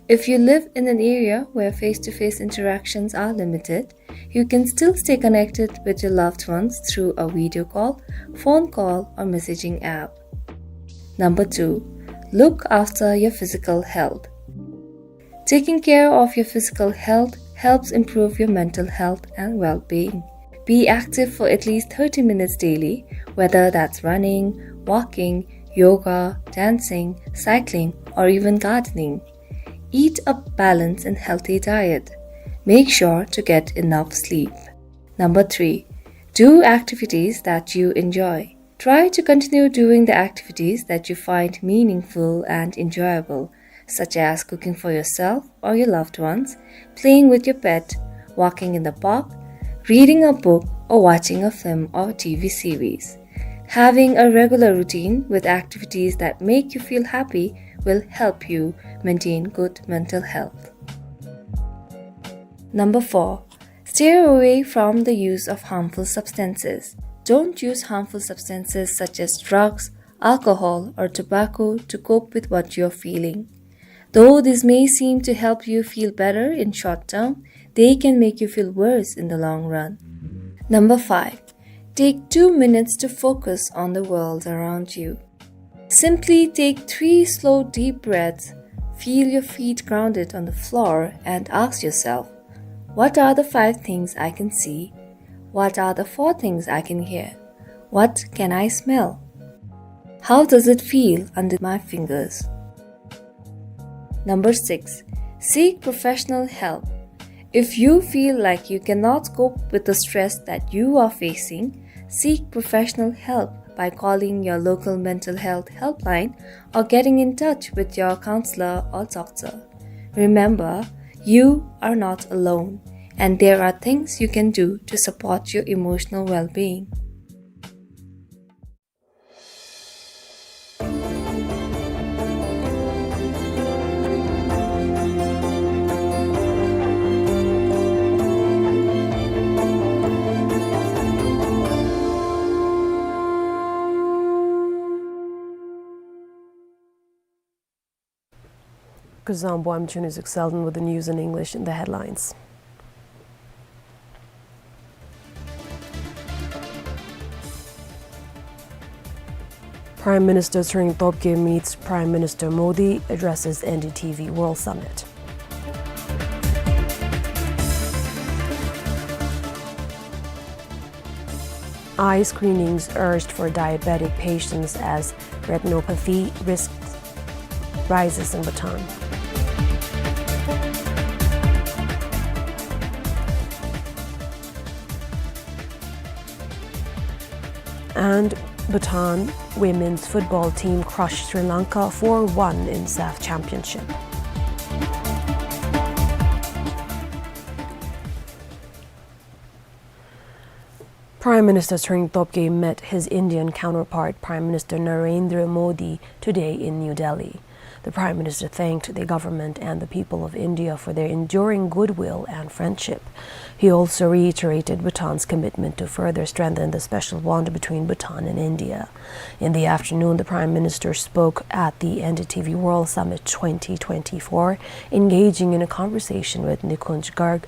If you live in an area where face-to-face interactions are limited, you can still stay connected with your loved ones through a video call, phone call, or messaging app. Number two, look after your physical health. Taking care of your physical health helps improve your mental health and well-being. Be active for at least thirty minutes daily, whether that's running, walking, yoga, dancing, cycling, or even gardening. Eat a balanced and healthy diet. Make sure to get enough sleep. Number three, do activities that you enjoy. Try to continue doing the activities that you find meaningful and enjoyable, such as cooking for yourself or your loved ones, playing with your pet, walking in the park, reading a book, or watching a film or T V series. Having a regular routine with activities that make you feel happy will help you maintain good mental health. Number four, stay away from the use of harmful substances. Don't use harmful substances such as drugs, alcohol, or tobacco to cope with what you're feeling. Though these may seem to help you feel better in short term, they can make you feel worse in the long run. Number five, take two minutes to focus on the world around you. Simply take three slow, deep breaths, feel your feet grounded on the floor, and ask yourself, "What are the five things I can see? What are the four things I can hear? What can I smell? How does it feel under my fingers?" Number six, seek professional help. If you feel like you cannot cope with the stress that you are facing, seek professional help by calling your local mental health helpline or getting in touch with your counselor or doctor. Remember, you are not alone, and there are things you can do to support your emotional well-being. Kuzuzangpo, I'm Chunwizik Selden with the news in English in the headlines. Prime Minister Tshering Tobgay meets Prime Minister Modi, addresses N D T V World Summit. Eye screenings urged for diabetic patients as retinopathy risks rises in Bhutan. And Bhutan women's football team crushed Sri Lanka four one in SAFF Championship. Prime Minister Tshering Tobgay met his Indian counterpart, Prime Minister Narendra Modi, today in New Delhi. The Prime Minister thanked the government and the people of India for their enduring goodwill and friendship. He also reiterated Bhutan's commitment to further strengthen the special bond between Bhutan and India. In the afternoon, the Prime Minister spoke at the N D T V World Summit twenty twenty-four, engaging in a conversation with Nikunj Garg,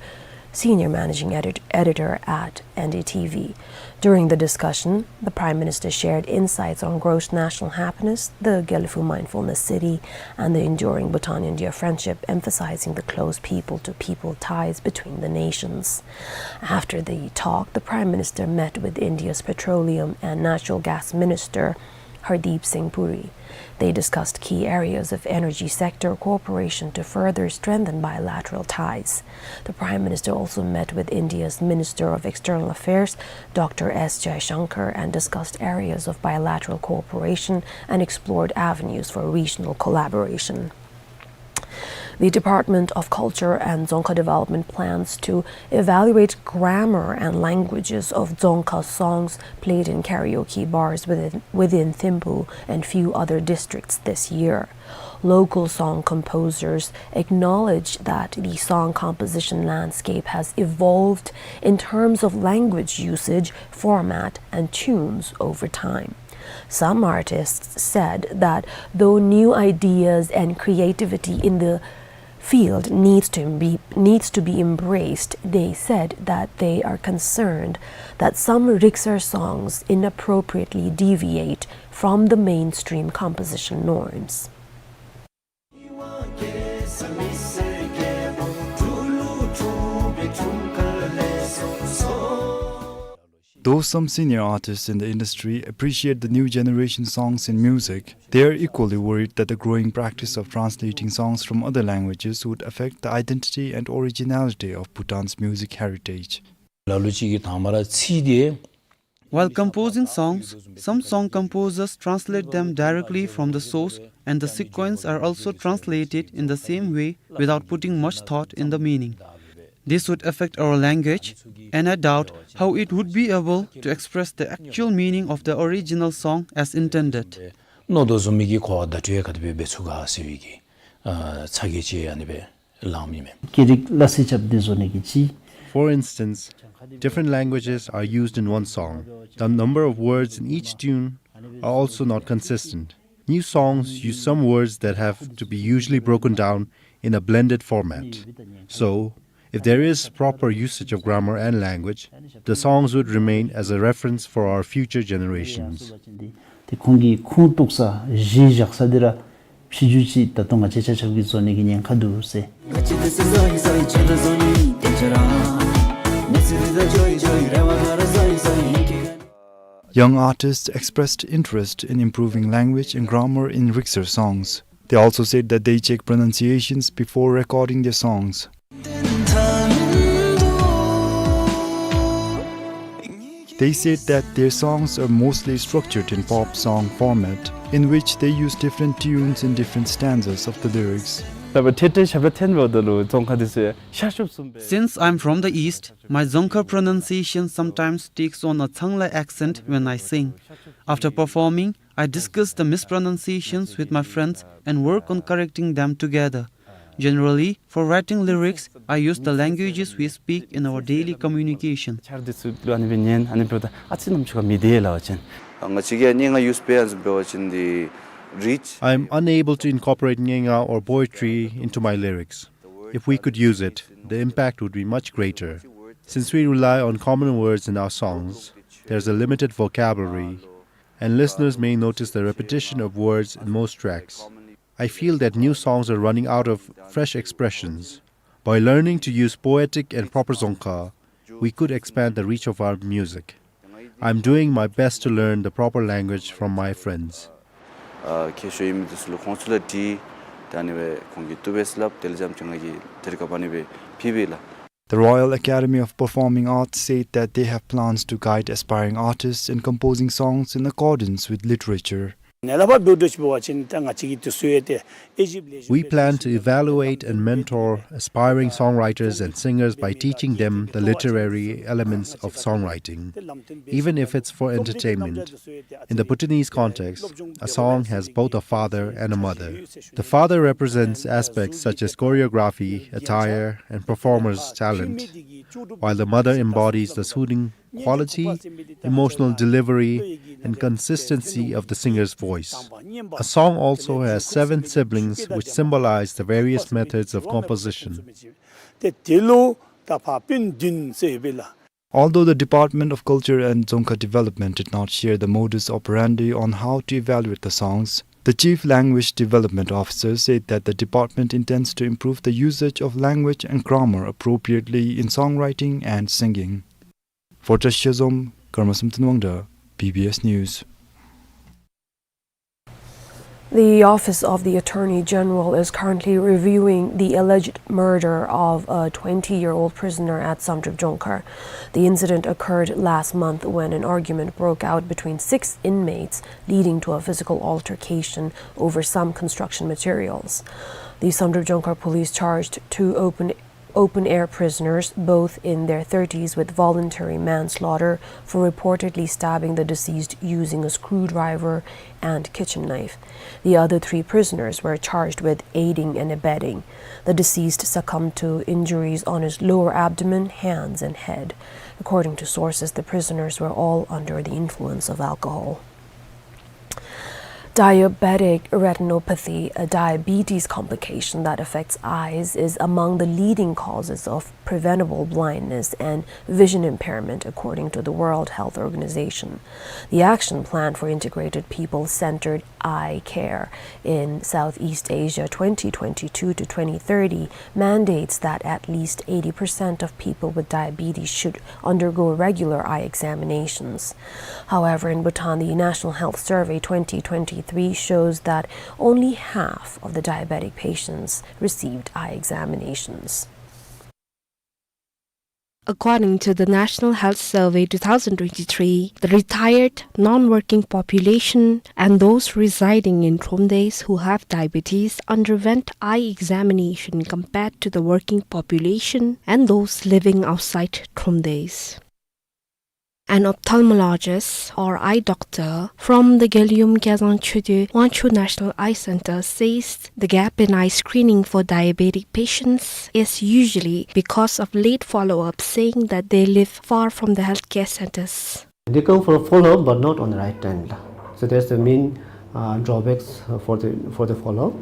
Senior Managing Edit-, Editor at N D T V. During the discussion, the Prime Minister shared insights on gross national happiness, the Gelephu Mindfulness City, and the enduring Bhutan-India friendship, emphasizing the close people-to-people ties between the nations. After the talk, the Prime Minister met with India's Petroleum and Natural Gas Minister, Hardeep Singh Puri. They discussed key areas of energy sector cooperation to further strengthen bilateral ties. The Prime Minister also met with India's Minister of External Affairs, Doctor S Jaishankar, and discussed areas of bilateral cooperation and explored avenues for regional collaboration. The Department of Culture and Dzongkha Development plans to evaluate grammar and languages of Dzongkha songs played in karaoke bars within, within Thimphu and few other districts this year. Local song composers acknowledge that the song composition landscape has evolved in terms of language usage, format, and tunes over time. Some artists said that though new ideas and creativity in the field needs to be, needs to be embraced, they said that they are concerned that some Rikser songs inappropriately deviate from the mainstream composition norms. Though some senior artists in the industry appreciate the new generation songs in music, they are equally worried that the growing practice of translating songs from other languages would affect the identity and originality of Bhutan's music heritage. ལ་ལུ་ཅིག་གིས་དང་པ་ར་ཚིག་དེ། While composing songs, some song composers translate them directly from the source, and the sequence are also translated in the same way without putting much thought in the meaning. This would affect our language, and I doubt how it would be able to express the actual meaning of the original song as intended. མནོ་དོ་བཟུམ་མའི་གི་གོ་བ་བརྡ་སྤྲོད་ག་དེ་སྦེ་འབད་ཚུགས་ག་ཟེར་བའི་གི་ཨ་ཚ་གྱང་ཅིག་ཨ་ནི་སྦེ་ལངམ་ཨིན་མས། སྐད་རིགས་སླ་བསྲེ་རྐྱབ་སྟེ་བཟོ་ནི་གི་ཅིག། For instance, different languages are used in one song. The number of words in each tune are also not consistent. New songs use some words that have to be usually broken down in a blended format. So, if there is proper usage of grammar and language, the songs would remain as a reference for our future generations. ཏེ་ཁོང་གི་ཁུངས་གཏུགས་ས་གཞི་བཞག་ས་འདི་ར་ཕྱི་འགྱུར་ཅིག་ད་ལྟོ་ང་བཅས་ཆ་ཁྱབ་ཀྱིས་བཟོ་ ནི་གི་ཉེན་ཁ་འདུག་ཟེར། Young artists expressed interest in improving language and grammar in Rikser songs. They also said that they check pronunciations before recording their songs. They said that their songs are mostly structured in pop song format, in which they use different tunes in different stanzas of the lyrics. ད་ཐད་ཐད་ཞབས་ཏོག་འཐེན་འབདཝ་ད་ལུ་རྫོང་ཁ་འདི་ཚུ་ཤར་ཕྱོགས་སུ་སྦེ། Since I'm from the east, my Dzongkha pronunciation sometimes takes on a Tsangla accent when I sing. After performing, I discuss the mispronunciations with my friends and work on correcting them together. Generally, for writing lyrics, I use the languages we speak in our daily communication. ཆར་འདི་ཚུ་ལུ་ཨ་ནི་སྦེ་ཉན། ཨ་ནི་འབདཝ་ད་ཨ་ཙི་ནམ་ཅིག་ཁར་མི་བདེ་སླབ་པ་ཅིན། ང་བཅས་ཀྱིས་ཨ་ནི་ང་ཡུས་པའི་ཨ་ནི་འབད་བ་ཅིན་འདི་རིཆ། I am unable to incorporate Ngennga or poetry into my lyrics. If we could use it, the impact would be much greater. Since we rely on common words in our songs, there's a limited vocabulary, and listeners may notice the repetition of words in most tracks. I feel that new songs are running out of fresh expressions. By learning to use poetic and proper Dzongkha, we could expand the reach of our music. I'm doing my best to learn the proper language from my friends. ཨ་མཁས་ཤོས་ཨིན་མི་འདི་ཚུ་ལུ་ཁོང་ཚུ་ལུ་དྲིས། ད་ཨ་ནི་སྦེ་ཁོང་གིས་བཏུབ་པས་སླབ། དེ་ལས་རྐྱངམ་ཅིག་ང་གིས་དེ་རིགས་ཀ་ཨ་ནི་སྦེ་ཕུལ་བས་ལགས། The Royal Academy of Performing Arts said that they have plans to guide aspiring artists in composing songs in accordance with literature. ནཱ་ལས་ཕར་འབད་བ་ཅིན་ད་ང་བཅས་ཀྱིས་དེ་ཚུ་ཡང་ཏེ་ཨེ་ཇིབཊ་ལེ་ཤ་We plan to evaluate and mentor aspiring songwriters and singers by teaching them the literary elements of songwriting, even if it's for entertainment. In the Bhutanese context, a song has both a father and a mother. The father represents aspects such as choreography, attire, and performer's talent, while the mother embodies the soothing quality, emotional delivery, and consistency of the singer's voice. A song also has seven siblings, which symbolize the various methods of composition. ཏེ་དེ་ལུ་ད་ཕར་སྤུན་བདུན་ཟེར་ཡོད་པས་ལགས། Although the Department of Culture and Dzongkha Development did not share the modus operandi on how to evaluate the songs, the Chief Language Development Officer said that the department intends to improve the usage of language and grammar appropriately in songwriting and singing. For Teshozom, Karmasum Tunwangda, B B S News. The Office of the Attorney General is currently reviewing the alleged murder of a twenty-year-old prisoner at Samdrup Dzongkhar. The incident occurred last month when an argument broke out between six inmates, leading to a physical altercation over some construction materials. The Samdrup Dzongkhar police charged two open open-air prisoners, both in their thirties, with voluntary manslaughter for reportedly stabbing the deceased using a screwdriver and kitchen knife. The other three prisoners were charged with aiding and abetting. The deceased succumbed to injuries on his lower abdomen, hands, and head. According to sources, the prisoners were all under the influence of alcohol. Diabetic retinopathy, a diabetes complication that affects eyes, is among the leading causes of preventable blindness and vision impairment, according to the World Health Organization. The Action Plan for Integrated People-Centered Eye Care in Southeast Asia twenty twenty-two to twenty thirty mandates that at least eighty percent of people with diabetes should undergo regular eye examinations. However, in Bhutan, the National Health Survey twenty twenty-three shows that only half of the diabetic patients received eye examinations. According to the National Health Survey two thousand twenty-three, the retired, non-working population and those residing in Thromdesh who have diabetes underwent eye examination compared to the working population and those living outside Thromdesh. An ophthalmologist or eye doctor from the Gelyum Gyalzang Choedo Wangchuck National Eye Center says the gap in eye screening for diabetic patients is usually because of late follow-up, saying that they live far from the healthcare centers. They come for a follow-up, but not on the right time, la. So that's the main, uh, drawbacks, uh, for the, for the follow-up.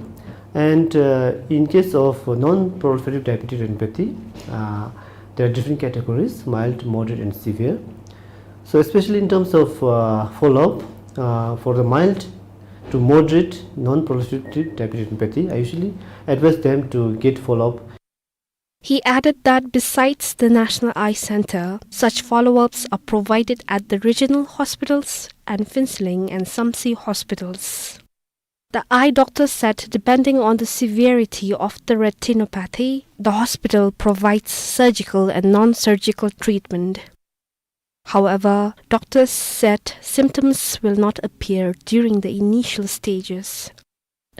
And, uh, in case of non-proliferative diabetic retinopathy, uh, there are different categories: mild, moderate, and severe. So especially in terms of, uh, follow-up, uh, for the mild to moderate non-proliferative diabetic retinopathy, I usually advise them to get follow-up. He added that besides the National Eye Center, such follow-ups are provided at the regional hospitals and Phuentsholing and Samtse hospitals. The eye doctor said depending on the severity of the retinopathy, the hospital provides surgical and non-surgical treatment. However, doctors said symptoms will not appear during the initial stages.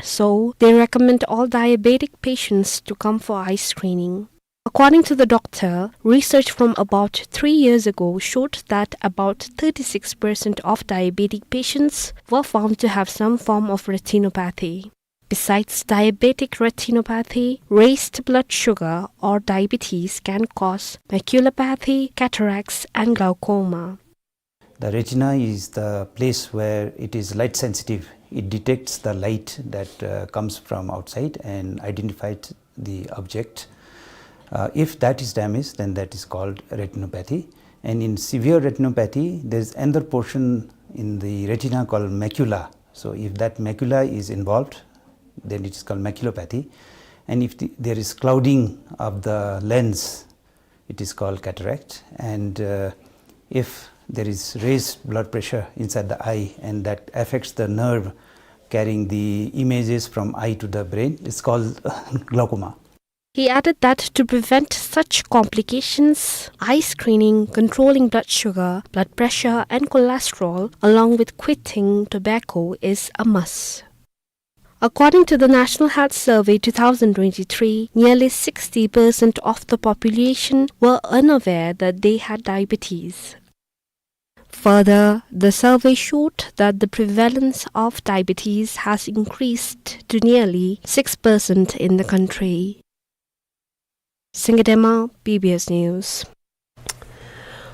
So, they recommend all diabetic patients to come for eye screening. According to the doctor, research from about three years ago showed that about thirty-six percent of diabetic patients were found to have some form of retinopathy. Besides diabetic retinopathy, raised blood sugar or diabetes can cause maculopathy, cataracts, and glaucoma. The retina is the place where it is light sensitive. It detects the light that, uh, comes from outside and identifies the object. Uh, if that is damaged, then that is called retinopathy. And in severe retinopathy, there is another portion in the retina called macula. So if that macula is involved, then it is called maculopathy. And if the, there is clouding of the lens, it is called cataract. And, uh, if there is raised blood pressure inside the eye and that affects the nerve carrying the images from eye to the brain, it's called glaucoma. He added that to prevent such complications, eye screening, controlling blood sugar, blood pressure, and cholesterol, along with quitting tobacco, is a must. According to the National Health Survey two thousand twenty-three, nearly sixty percent of the population were unaware that they had diabetes. Further, the survey showed that the prevalence of diabetes has increased to nearly six percent in the country. Singye Dema, B B S News.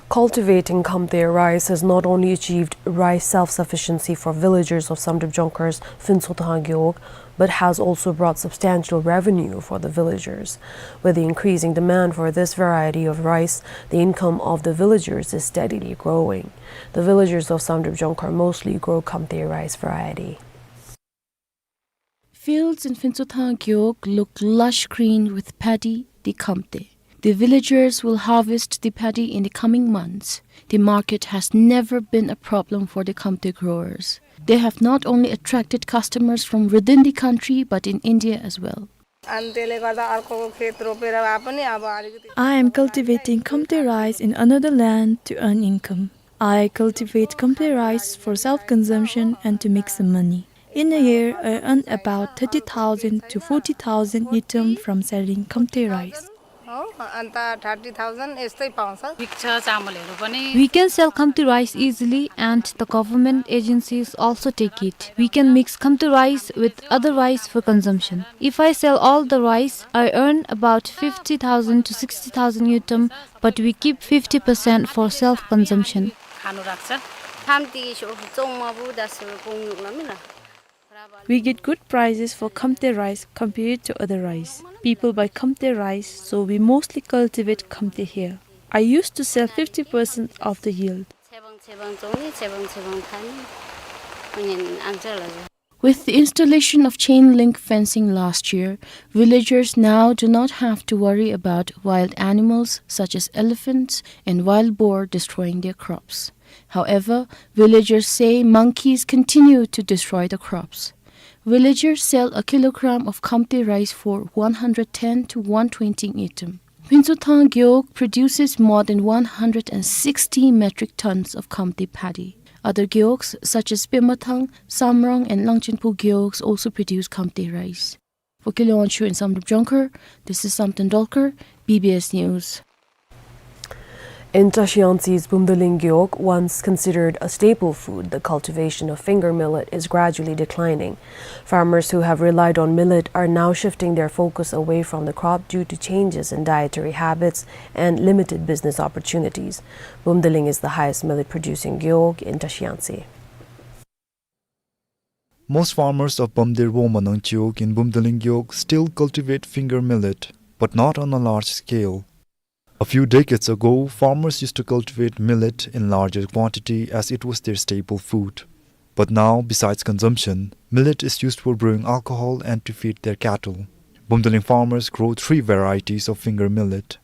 Cultivating Khamte rice has not only achieved rice self-sufficiency for villagers of Samdrup Jongkhar's Phuntshothang Gewog, but has also brought substantial revenue for the villagers. With the increasing demand for this variety of rice, the income of the villagers is steadily growing. The villagers of Samdrup Jongkhar mostly grow Khamte rice variety. Fields in Phuntshothang Gewog look lush green with paddy, the khamte. The villagers will harvest the paddy in the coming months. The market has never been a problem for the khamte growers. They have not only attracted customers from within the country but in India as well. अनि त्यसले गर्दा अर्को खेत रोपेर भए पनि अब अलिकति I am cultivating khamte rice in another land to earn income. I cultivate khamte rice for self-consumption and to make some money. In a year, I earn about thirty thousand to forty thousand ngultrum from selling khamte rice. हो, अन्त thirty thousand यस्तै पाउँछ। बिक्छ चामलहरू पनि। We can sell khamte rice easily and the government agencies also take it. We can mix khamte rice with other rice for consumption. If I sell all the rice, I earn about fifty thousand to sixty thousand ngultrum, but we keep fifty percent for self-consumption. खानु राख्छ। Khamte so congma bu das kong nuk lam la. We get good prices for khamte rice compared to other rice. People buy khamte rice, so we mostly cultivate khamte here. I used to sell fifty percent of the yield. Chebang chebang chong ni, chebang chebang khan ni. Onyen angchar la. With the installation of chain link fencing last year, villagers now do not have to worry about wild animals such as elephants and wild boar destroying their crops. However, villagers say monkeys continue to destroy the crops. Villagers sell a kilogram of khamte rice for one hundred ten to one twenty ngultrum. Phuntshothang Gewog produces more than one hundred and sixty metric tons of khamte paddy. Other gewogs such as Pemathang, Samrong and Langchinpu gewogs also produce khamte rice. For Kile Wangchuk in Samdrup Jongkhar, this is Samten Dolkar, B B S News. In Trashiyangtsi's Bumdaling Gewog, once considered a staple food, the cultivation of finger millet is gradually declining. Farmers who have relied on millet are now shifting their focus away from the crop due to changes in dietary habits and limited business opportunities. Bumdaling is the highest millet producing gewog in Trashiyangtsi. Most farmers of Bumdir Womanang Gewog in Bumdaling Gewog still cultivate finger millet, but not on a large scale. A few decades ago, farmers used to cultivate millet in larger quantity as it was their staple food. But now, besides consumption, millet is used for brewing alcohol and to feed their cattle. Bumdaling farmers grow three varieties of finger millet.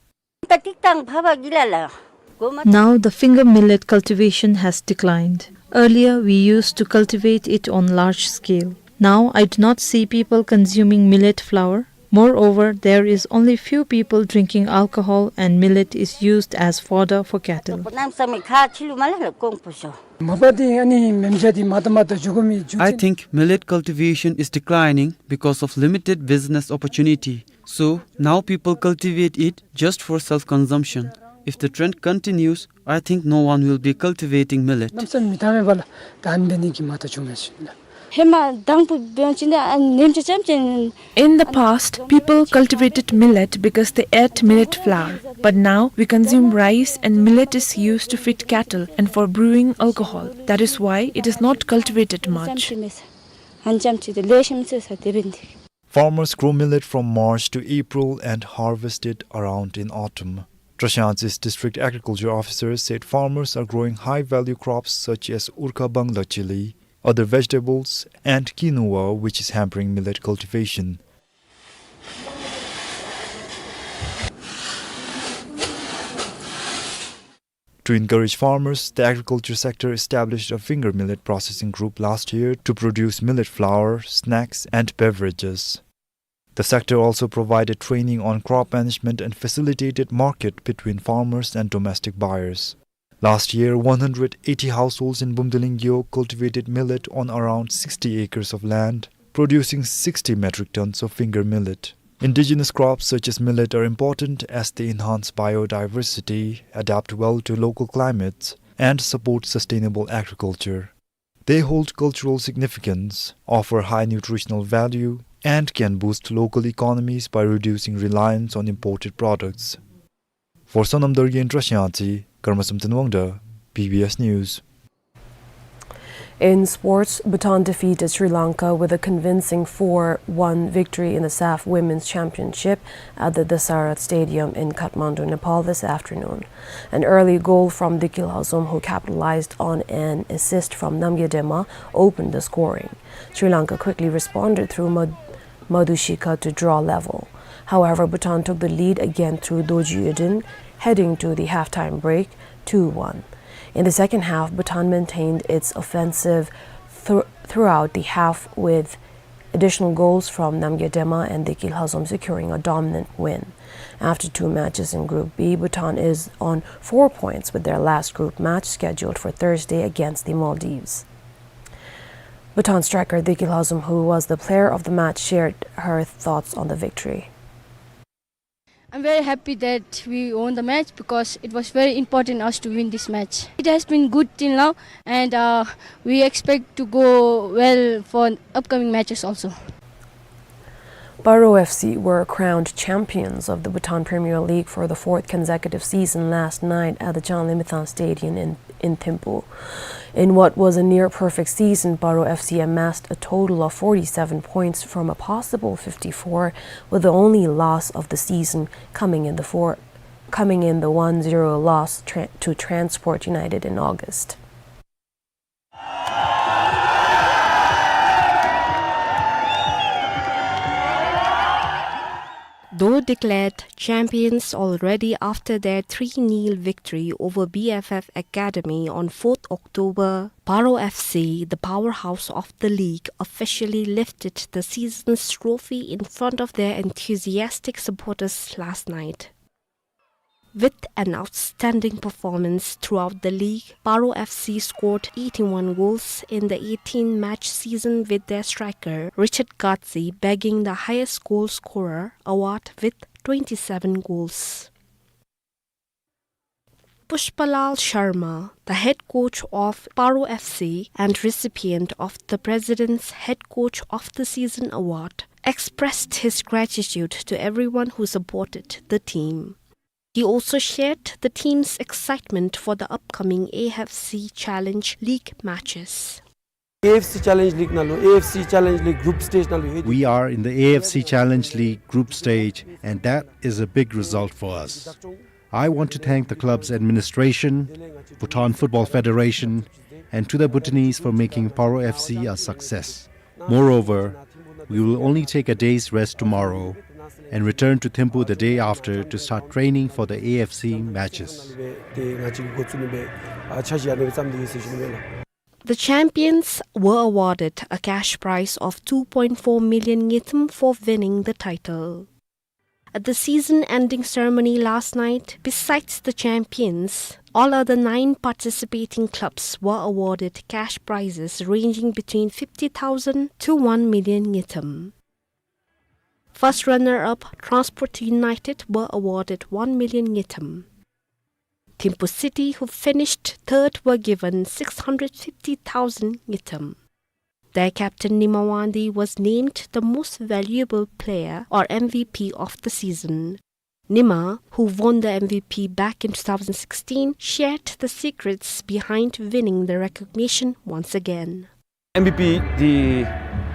Now the finger millet cultivation has declined. Earlier, we used to cultivate it on large scale. Now, I do not see people consuming millet flour. Moreover, there is only few people drinking alcohol and millet is used as fodder for cattle. I think millet cultivation is declining because of limited business opportunity. So now people cultivate it just for self-consumption. If the trend continues, I think no one will be cultivating millet. In the past, people cultivated millet because they ate millet flour. But now, we consume rice and millet is used to feed cattle and for brewing alcohol. That is why it is not cultivated much. Farmers grow millet from March to April and harvest it around in autumn. Trashiyangtse's district agriculture officer said farmers are growing high-value crops such as Urkha Bangla chili, other vegetables, and quinoa, which is hampering millet cultivation. To encourage farmers, the agriculture sector established a finger millet processing group last year to produce millet flour, snacks, and beverages. The sector also provided training on crop management and facilitated market between farmers and domestic buyers. Last year, one hundred eighty households in Bumdelengyo cultivated millet on around sixty acres of land, producing sixty metric tons of finger millet. Indigenous crops such as millet are important as they enhance biodiversity, adapt well to local climates, and support sustainable agriculture. They hold cultural significance, offer high nutritional value, and can boost local economies by reducing reliance on imported products. For Sonam Dorji in Trashiyangtse, Karmasum Tanwangda, B B S News. In sports, Bhutan defeated Sri Lanka with a convincing four one victory in the SAFF Women's Championship at the Dasarath Stadium in Kathmandu, Nepal this afternoon. An early goal from Deki Lhazom, who capitalized on an assist from Namgay Dema, opened the scoring. Sri Lanka quickly responded through Mad- Madhushika to draw level. However, Bhutan took the lead again through Dorji Yodin, heading to the halftime break two one. In the second half, Bhutan maintained its offensive thr- throughout the half, with additional goals from Namgay Dema and Deki Lhazom securing a dominant win. After two matches in Group B, Bhutan is on four points with their last group match scheduled for Thursday against the Maldives. Bhutan striker Deki Lhazom, who was the player of the match, shared her thoughts on the victory. I'm very happy that we won the match because it was very important us to win this match. It has been good till now, and uh, we expect to go well for upcoming matches also. Paro F C were crowned champions of the Bhutan Premier League for the fourth consecutive season last night at the Changlimithang Stadium in, in Thimphu. In what was a near-perfect season, Paro F C amassed a total of forty-seven points from a possible fifty-four, with the only loss of the season coming in the four, coming in the one zero loss tra- to Transport United in August. Though declared champions already after their three nil victory over B F F Academy on fourth October, Paro F C, the powerhouse of the league, officially lifted the season's trophy in front of their enthusiastic supporters last night. With an outstanding performance throughout the league, Paro F C scored eighty-one goals in the eighteen-match season, with their striker Richard Gazi bagging the highest goal scorer award with twenty-seven goals. Pushpalal Sharma, the head coach of Paro F C and recipient of the President's Head Coach of the Season Award, expressed his gratitude to everyone who supported the team. He also shared the team's excitement for the upcoming A F C Challenge League matches. A F C Challenge League ནང་ལུ་A F C Challenge League group stage ནང་ལུ་ཡོད། We are in the A F C Challenge League group stage, and that is a big result for us. I want to thank the club's administration, Bhutan Football Federation, and to the Bhutanese for making Paro F C a success. Moreover, we will only take a day's rest tomorrow and return to Thimphu the day after to start training for the A F C matches. The champions were awarded a cash prize of two point four million ngultrum for winning the title. At the season-ending ceremony last night, besides the champions, all other nine participating clubs were awarded cash prizes ranging between fifty thousand to one million ngultrum. First runner-up, Transport United, were awarded one million ngultrum. Thimphu City, who finished third, were given six hundred fifty thousand ngultrum. Their captain, Nima Wangdi, was named the most valuable player, or M V P, of the season. Nima, who won the M V P back in two thousand sixteen, shared the secrets behind winning the recognition once again. M V P, the,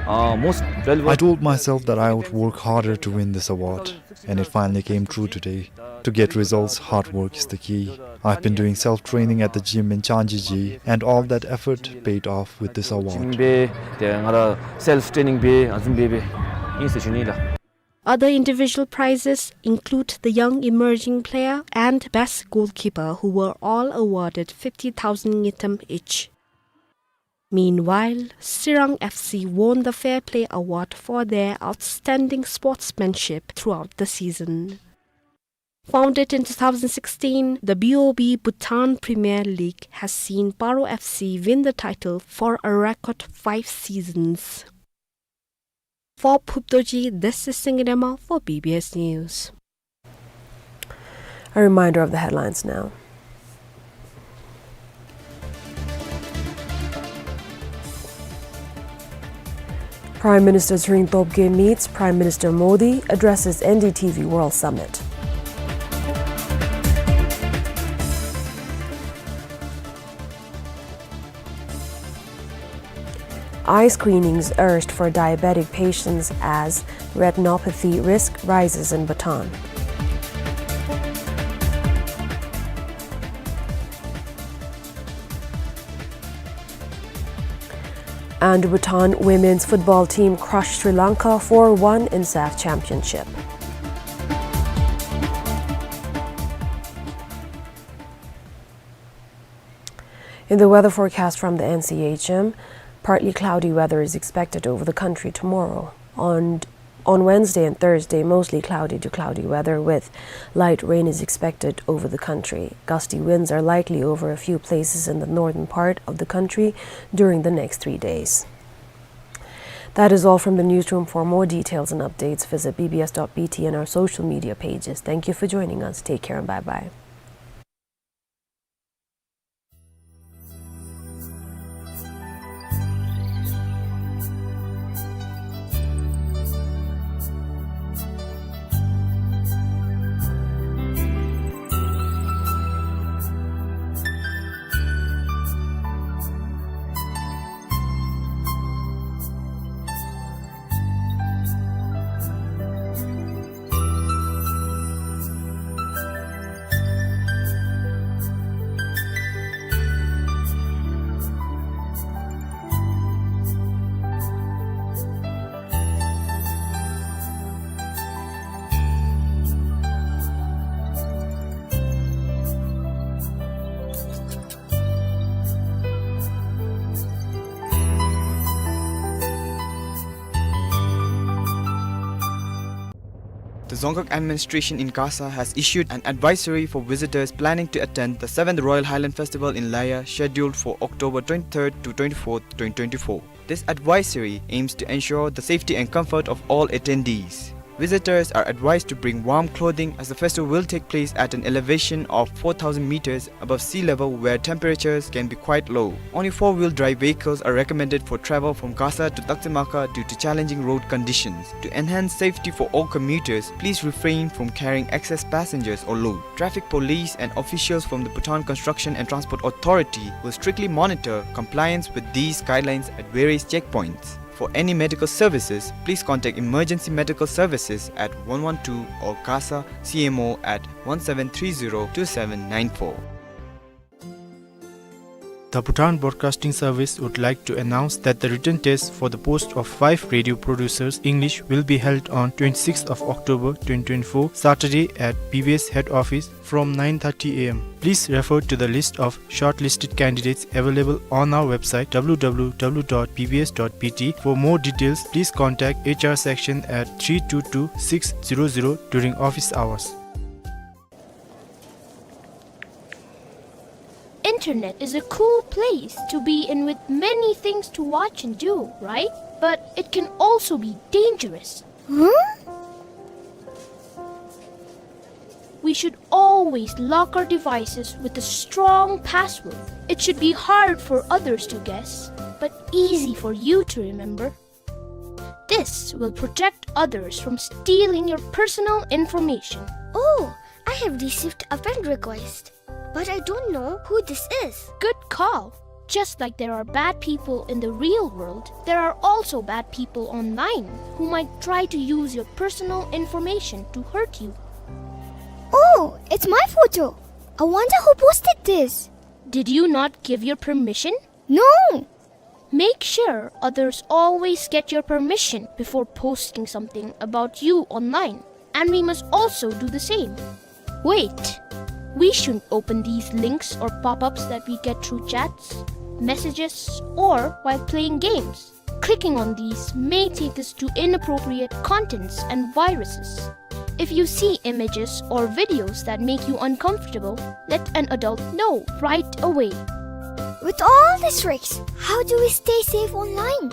uh, most valuable. I told myself that I would work harder to win this award, and it finally came true today. To get results, hard work is the key. I've been doing self-training at the gym in Changji-ji, and all that effort paid off with this award. Gym འབད་དེ་ང་ར་self training འབད་ཨ་ནི་བཟུམ་འབད་འབད་ཨིན་ཟེར་ཞུ་ནི་ལགས། Other individual prizes include the Young Emerging Player and Best Goalkeeper, who were all awarded fifty thousand ngultrum each. Meanwhile, Sirang F C won the Fair Play Award for their outstanding sportsmanship throughout the season. Founded in two thousand sixteen, the B O B Bhutan Premier League has seen Paro F C win the title for a record five seasons. For Phubdorji, this is Singye Rema for B B S News. A reminder of the headlines now. Prime Minister Tshering Tobgay meets Prime Minister Modi, addresses N D T V World Summit. Eye screenings urged for diabetic patients as retinopathy risk rises in Bhutan. And Bhutan women's football team crushed Sri Lanka four one in SAFF Championship. In the weather forecast from the N C H M, partly cloudy weather is expected over the country tomorrow. On, on Wednesday and Thursday, mostly cloudy to cloudy weather with light rain is expected over the country. Gusty winds are likely over a few places in the northern part of the country during the next three days. That is all from the newsroom. For more details and updates, visit B B S dot B T and our social media pages. Thank you for joining us. Take care and bye-bye. The Dzongkhag administration in Gasa has issued an advisory for visitors planning to attend the seventh Royal Highland Festival in Laya, scheduled for October twenty-third to twenty-fourth, twenty twenty-four. This advisory aims to ensure the safety and comfort of all attendees. Visitors are advised to bring warm clothing as the festival will take place at an elevation of four thousand meters above sea level, where temperatures can be quite low. Only four-wheel drive vehicles are recommended for travel from Gasa to Taktsumaka due to challenging road conditions. To enhance safety for all commuters, please refrain from carrying excess passengers or load. Traffic police and officials from the Bhutan Construction and Transport Authority will strictly monitor compliance with these guidelines at various checkpoints. For any medical services, please contact Emergency Medical Services at one one two or Gasa C M O at one seven three zero two seven nine four. The Bhutan Broadcasting Service would like to announce that the written test for the post of five radio producers English will be held on twenty-sixth of October twenty twenty-four, Saturday, at B B S head office from nine thirty A M. Please refer to the list of shortlisted candidates available on our website, W W W dot B B S dot B T. For more details, please contact H R section at three two two six zero zero during office hours. Internet is a cool place to be in with many things to watch and do, right? But it can also be dangerous. Huh? We should always lock our devices with a strong password. It should be hard for others to guess, but easy for you to remember. This will protect others from stealing your personal information. Oh, I have received a friend request, but I don't know who this is. Good call. Just like there are bad people in the real world, there are also bad people online who might try to use your personal information to hurt you. Oh, it's my photo. I wonder who posted this. Did you not give your permission? No! Make sure others always get your permission before posting something about you online, and we must also do the same. Wait! We shouldn't open these links or pop-ups that we get through chats, messages, or while playing games. Clicking on these may take us to inappropriate contents and viruses. If you see images or videos that make you uncomfortable, let an adult know right away. With all these tricks, how do we stay safe online?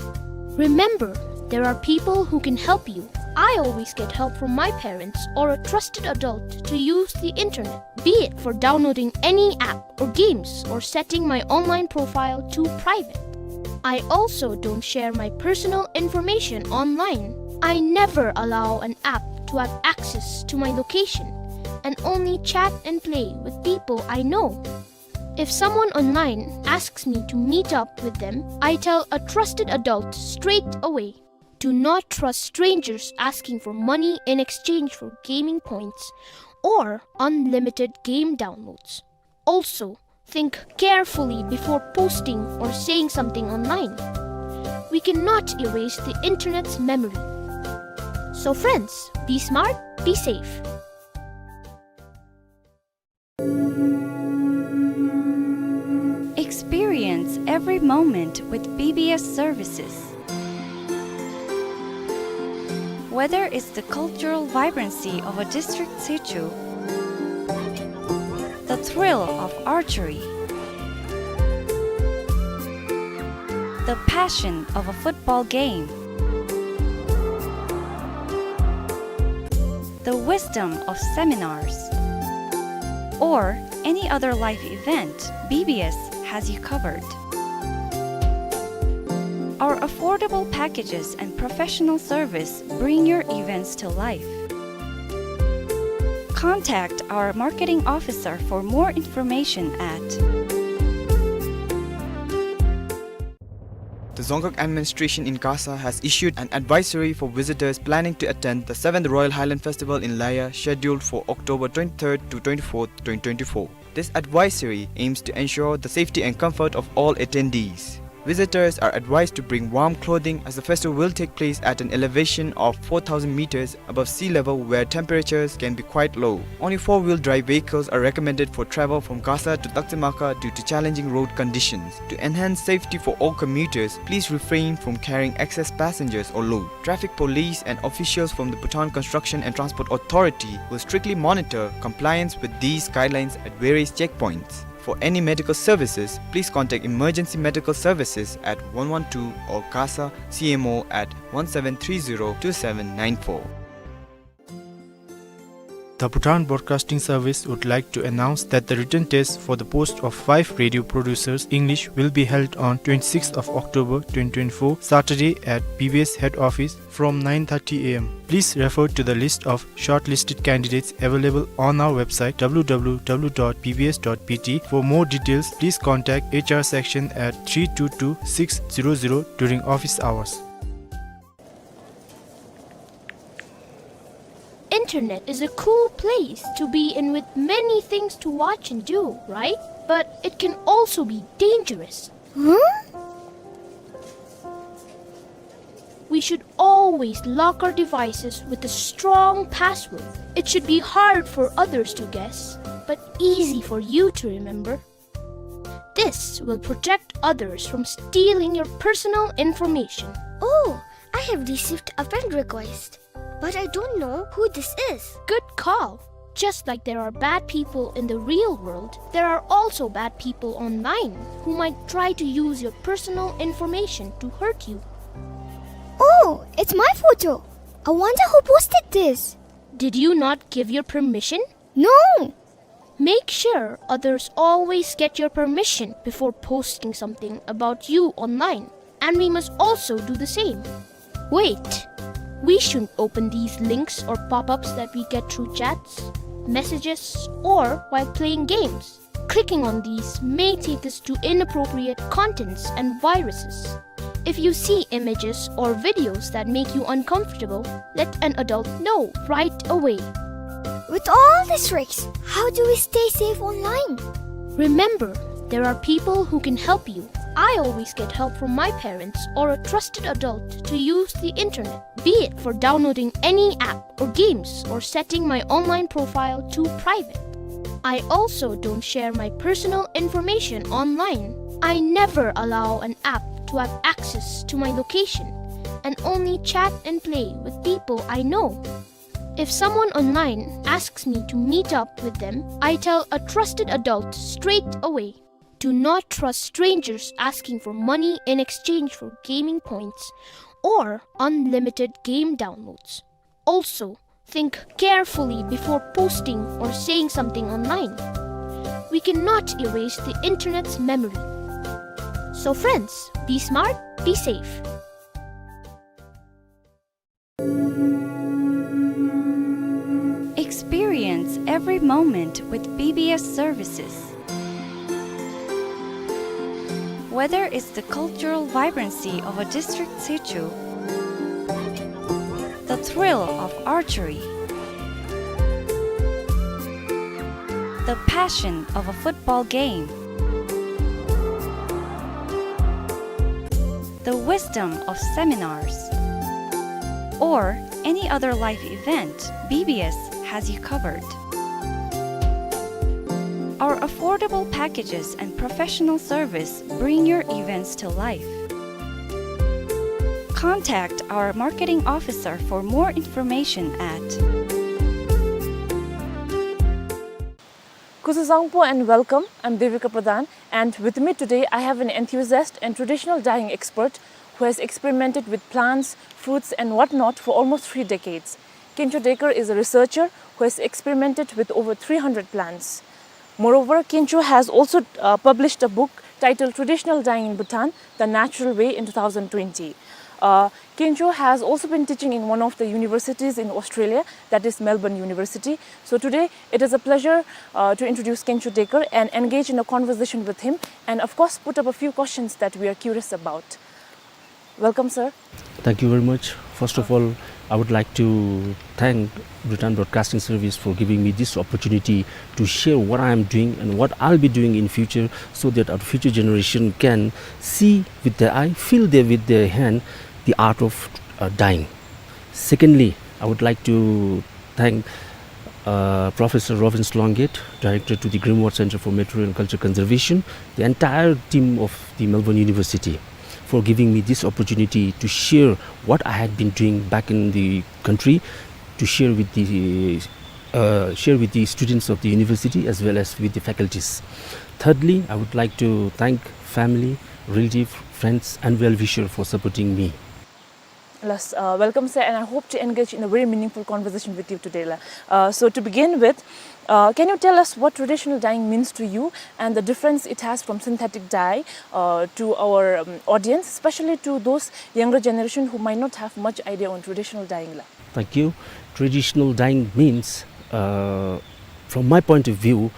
Remember, there are people who can help you. I always get help from my parents or a trusted adult to use the internet, be it for downloading any app or games or setting my online profile to private. I also don't share my personal information online. I never allow an app to have access to my location and only chat and play with people I know. If someone online asks me to meet up with them, I tell a trusted adult straight away. Do not trust strangers asking for money in exchange for gaming points or unlimited game downloads. Also, think carefully before posting or saying something online. We cannot erase the internet's memory. So friends, be smart, be safe. Experience every moment with B B S services. Whether it's the cultural vibrancy of a district situ, the thrill of archery, the passion of a football game, the wisdom of seminars, or any other life event, B B S has you covered. Our affordable packages and professional service bring your events to life. Contact our marketing officer for more information at The Dzongkhag administration in Gasa has issued an advisory for visitors planning to attend the seventh Royal Highland Festival in Laya, scheduled for October twenty-third to twenty-fourth, twenty twenty-four. This advisory aims to ensure the safety and comfort of all attendees. Visitors are advised to bring warm clothing as the festival will take place at an elevation of four thousand meters above sea level, where temperatures can be quite low. Only four-wheel drive vehicles are recommended for travel from Gasa to Taktsumaka due to challenging road conditions. To enhance safety for all commuters, please refrain from carrying excess passengers or load. Traffic police and officials from the Bhutan Construction and Transport Authority will strictly monitor compliance with these guidelines at various checkpoints. For any medical services, please contact Emergency Medical Services at one one two or Gasa C M O at one seven three zero two seven nine four. The Bhutan Broadcasting Service would like to announce that the written test for the post of five radio producers English will be held on twenty-sixth of October twenty twenty-four, Saturday, at B B S head office from nine thirty A M. Please refer to the list of shortlisted candidates available on our website, W W W dot B B S dot B T. For more details, please contact H R section at three two two six zero zero during office hours. Internet is a cool place to be in with many things to watch and do, right? But it can also be dangerous. Huh? We should always lock our devices with a strong password. It should be hard for others to guess, but easy for you to remember. This will protect others from stealing your personal information. Oh, I have received a friend request, but I don't know who this is. Good call. Just like there are bad people in the real world, there are also bad people online who might try to use your personal information to hurt you. Oh, it's my photo. I wonder who posted this. Did you not give your permission? No. Make sure others always get your permission before posting something about you online. And we must also do the same. Wait, we shouldn't open these links or pop-ups that we get through chats, messages, or while playing games. Clicking on these may take us to inappropriate contents and viruses. If you see images or videos that make you uncomfortable, let an adult know right away. With all these risks, how do we stay safe online? Remember, there are people who can help you. I always get help from my parents or a trusted adult to use the internet, be it for downloading any app or games or setting my online profile to private. I also don't share my personal information online. I never allow an app to have access to my location and only chat and play with people I know. If someone online asks me to meet up with them, I tell a trusted adult straight away. Do not trust strangers asking for money in exchange for gaming points or unlimited game downloads. Also, think carefully before posting or saying something online. We cannot erase the internet's memory. So friends, be smart, be safe. Experience every moment with B B S services. Whether it's the cultural vibrancy of a district sichu, the thrill of archery, the passion of a football game, the wisdom of seminars, or any other life event, B B S has you covered. Our affordable packages and professional service bring your events to life. Contact our marketing officer for more information at Kuzuzangpo and welcome. I'm Devika Pradhan, and with me today I have an enthusiast and traditional dyeing expert who has experimented with plants, fruits, and whatnot for almost three decades. Kencho Dekar is a researcher who has experimented with over three hundred plants. Moreover, Kencho has also, uh, published a book titled Traditional Dyeing in Bhutan, The Natural Way in two thousand twenty. Uh, Kencho has also been teaching in one of the universities in Australia, that is Melbourne University. So today, it is a pleasure, uh, to introduce Kencho Dekar and engage in a conversation with him, and of course, put up a few questions that we are curious about. Welcome, sir. Thank you very much. First of all, I would like to thank Bhutan Broadcasting Service for giving me this opportunity to share what I am doing and what I'll be doing in future, so that our future generation can see with their eye, feel there with their hand the art of, uh, dyeing. Secondly, I would like to thank, uh, Professor Robin Sloungate, Director to the Grimwald Center for Material and Culture Conservation, the entire team of the Melbourne University, for giving me this opportunity to share what I had been doing back in the country, to share with the, uh, share with the students of the university as well as with the faculties. Thirdly, I would like to thank family, relative, friends, and well-wisher for supporting me. Yes, uh, welcome, sir, and I hope to engage in a very meaningful conversation with you today, la. Uh, so to begin with, uh, can you tell us what traditional dyeing means to you and the difference it has from synthetic dye, uh, to our, um, audience, especially to those younger generation who might not have much idea on traditional dyeing, la? Thank you. Traditional dyeing means, uh, from my point of view,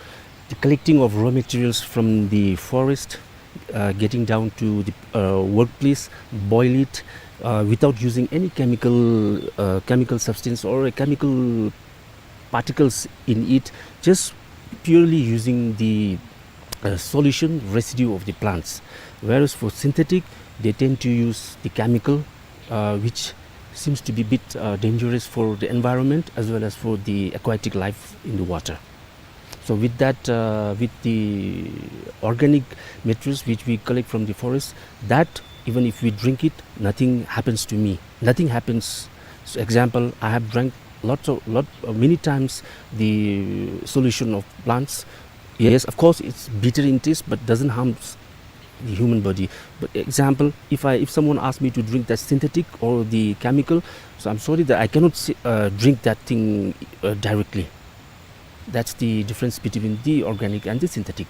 the collecting of raw materials from the forest, uh, getting down to the, uh, workplace, boil it, uh, without using any chemical, uh, chemical substance or a chemical particles in it, just purely using the uh, solution residue of the plants. Whereas for synthetic, they tend to use the chemical, uh, which seems to be a bit, uh, dangerous for the environment as well as for the aquatic life in the water. So with that, uh, with the organic materials which we collect from the forest, that even if we drink it, nothing happens to me. Nothing happens. So example, I have drank lots of, lot, uh, many times the solution of plants. Yes, of course, it's bitter in taste, but doesn't harm s-, the human body. But example, if I, if someone asks me to drink that synthetic or the chemical, so I'm sorry that I cannot say, uh, drink that thing, uh, directly. That's the difference between the organic and the synthetic.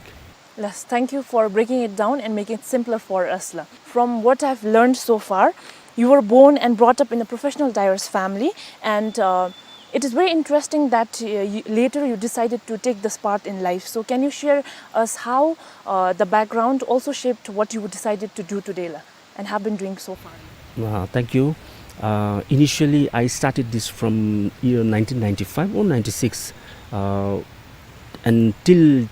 Yes, thank you for breaking it down and making it simpler for us, la. From what I've learned so far, you were born and brought up in a professional dyer's family, and, uh, it is very interesting that, uh, you, later you decided to take this path in life. So can you share us how, uh, the background also shaped what you decided to do today, la, and have been doing so far? Uh, thank you. Uh, initially, I started this from year nineteen ninety-five or ninety-six, uh, and till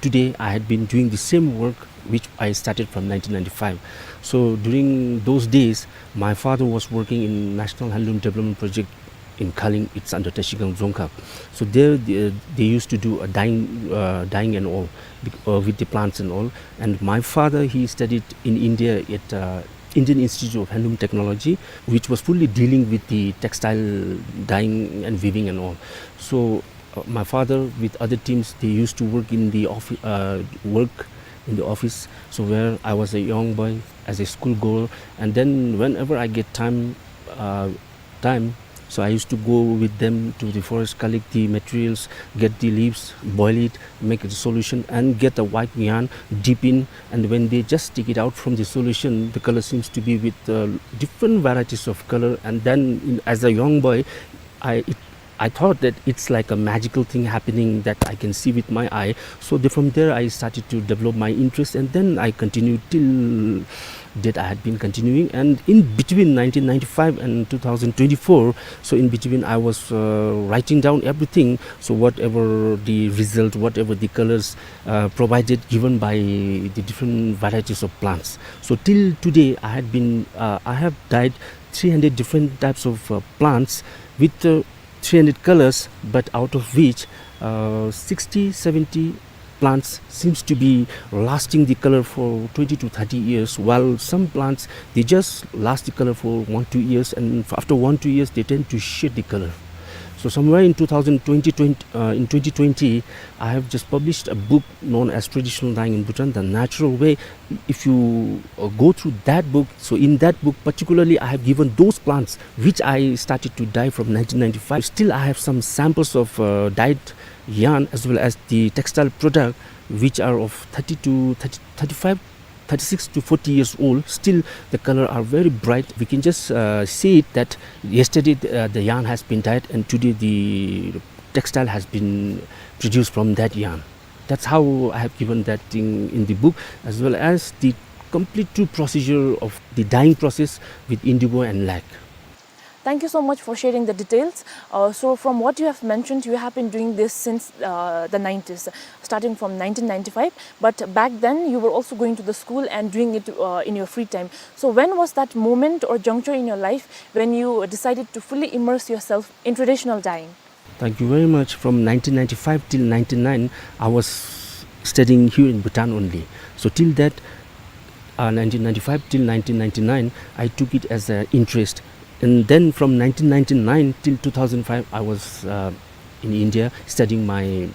today, I had been doing the same work which I started from nineteen ninety-five. So during those days, my father was working in National Handloom Development Project in Kaleng. It's under Trashigang Dzongkhag. So there, they, they used to do a dyeing, uh, dyeing and all, bec-, uh, with the plants and all. And my father, he studied in India at, uh, Indian Institute of Handloom Technology, which was fully dealing with the textile dyeing and weaving and all. So, uh, my father with other teams, they used to work in the offi-, uh, work in the office. So where I was a young boy, as a school girl, and then whenever I get time, uh, time, so I used to go with them to the forest, collect the materials, get the leaves, boil it, make it a solution, and get a white yarn, dip in, and when they just take it out from the solution, the color seems to be with, uh, different varieties of color. And then, in, as a young boy, I, it, I thought that it's like a magical thing happening that I can see with my eye. So the, from there, I started to develop my interest, and then I continued till date. I had been continuing, and in between nineteen ninety-five and two thousand twenty-four, so in between, I was, uh, writing down everything. So whatever the result, whatever the colors, uh, provided, given by the different varieties of plants. So till today, I had been, uh, I have dyed three hundred different types of, uh, plants with, uh, three hundred colors, but out of which, uh, sixty, seventy plants seems to be lasting the color for twenty to thirty years, while some plants, they just last the color for one, two years, and f-, after one, two years, they tend to shed the color. So somewhere in two thousand twenty, twenty, uh, in twenty twenty, I have just published a book known as Traditional Dyeing in Bhutan, The Natural Way. If you, uh, go through that book, so in that book particularly, I have given those plants which I started to dye from nineteen ninety-five. Still, I have some samples of, uh, dyed yarn as well as the textile product which are of thirty to thirty, thirty-five, thirty-six to forty years old. Still, the color are very bright. We can just, uh, see it that yesterday the, uh, the yarn has been dyed and today the textile has been produced from that yarn. That's how I have given that thing in the book, as well as the complete true procedure of the dyeing process with indigo and lac. Thank you so much for sharing the details. Uh, so from what you have mentioned, you have been doing this since, uh, the nineties, starting from nineteen ninety-five. But back then, you were also going to the school and doing it, uh, in your free time. So when was that moment or juncture in your life when you decided to fully immerse yourself in traditional dyeing? Thank you very much. From nineteen ninety-five till ninety-nine, I was studying here in Bhutan only. So till that, uh, nineteen ninety-five till nineteen ninety-nine, I took it as an interest. And then from nineteen ninety-nine till two thousand five, I was, uh, in India studying my,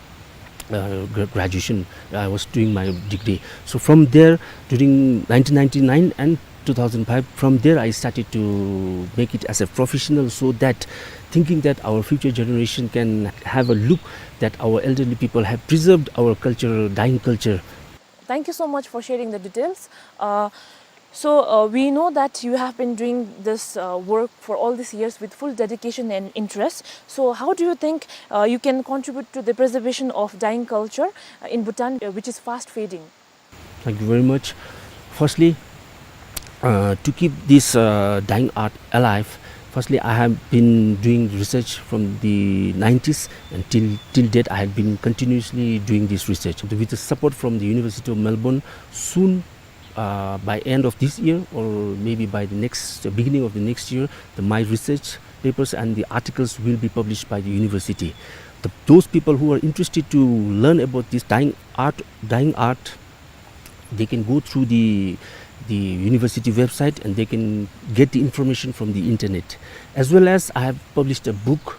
uh, gra-, graduation. I was doing my degree. So from there, during nineteen ninety-nine and two thousand five, from there I started to make it as a professional, so that thinking that our future generation can have a look that our elderly people have preserved our culture, dyeing culture. Thank you so much for sharing the details. Uh, so, uh, we know that you have been doing this, uh, work for all these years with full dedication and interest. So, how do you think, uh, you can contribute to the preservation of dyeing culture, uh, in Bhutan, uh, which is fast fading? Thank you very much. Firstly, uh, to keep this, uh, dyeing art alive, Firstly, I have been doing research from the nineties, and till, till date, I have been continuously doing this research. With the support from the University of Melbourne, soon, uh, by end of this year or maybe by the next, the beginning of the next year, the, my research papers and the articles will be published by the university. The, those people who are interested to learn about this dyeing art, dyeing art, they can go through the, the university website and they can get the information from the internet. As well as I have published a book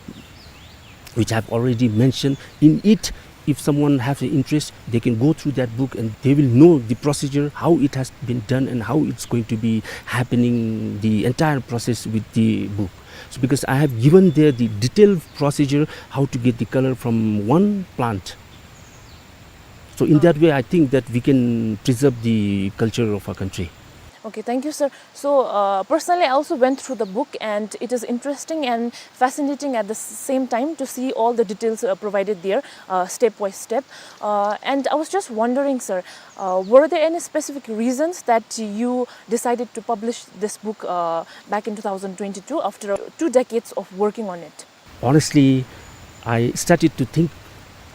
which I have already mentioned. In it, if someone has an interest, they can go through that book and they will know the procedure, how it has been done and how it's going to be happening, the entire process with the book. So because I have given there the detailed procedure, how to get the color from one plant. So in that way, I think that we can preserve the culture of our country. Okay, thank you, sir. So, uh, personally, I also went through the book, and it is interesting and fascinating at the s-, same time to see all the details, uh, provided there, uh, step by step. Uh, and I was just wondering, sir, uh, were there any specific reasons that you decided to publish this book, uh, back in two thousand twenty-two after, uh, two decades of working on it? Honestly, I started to think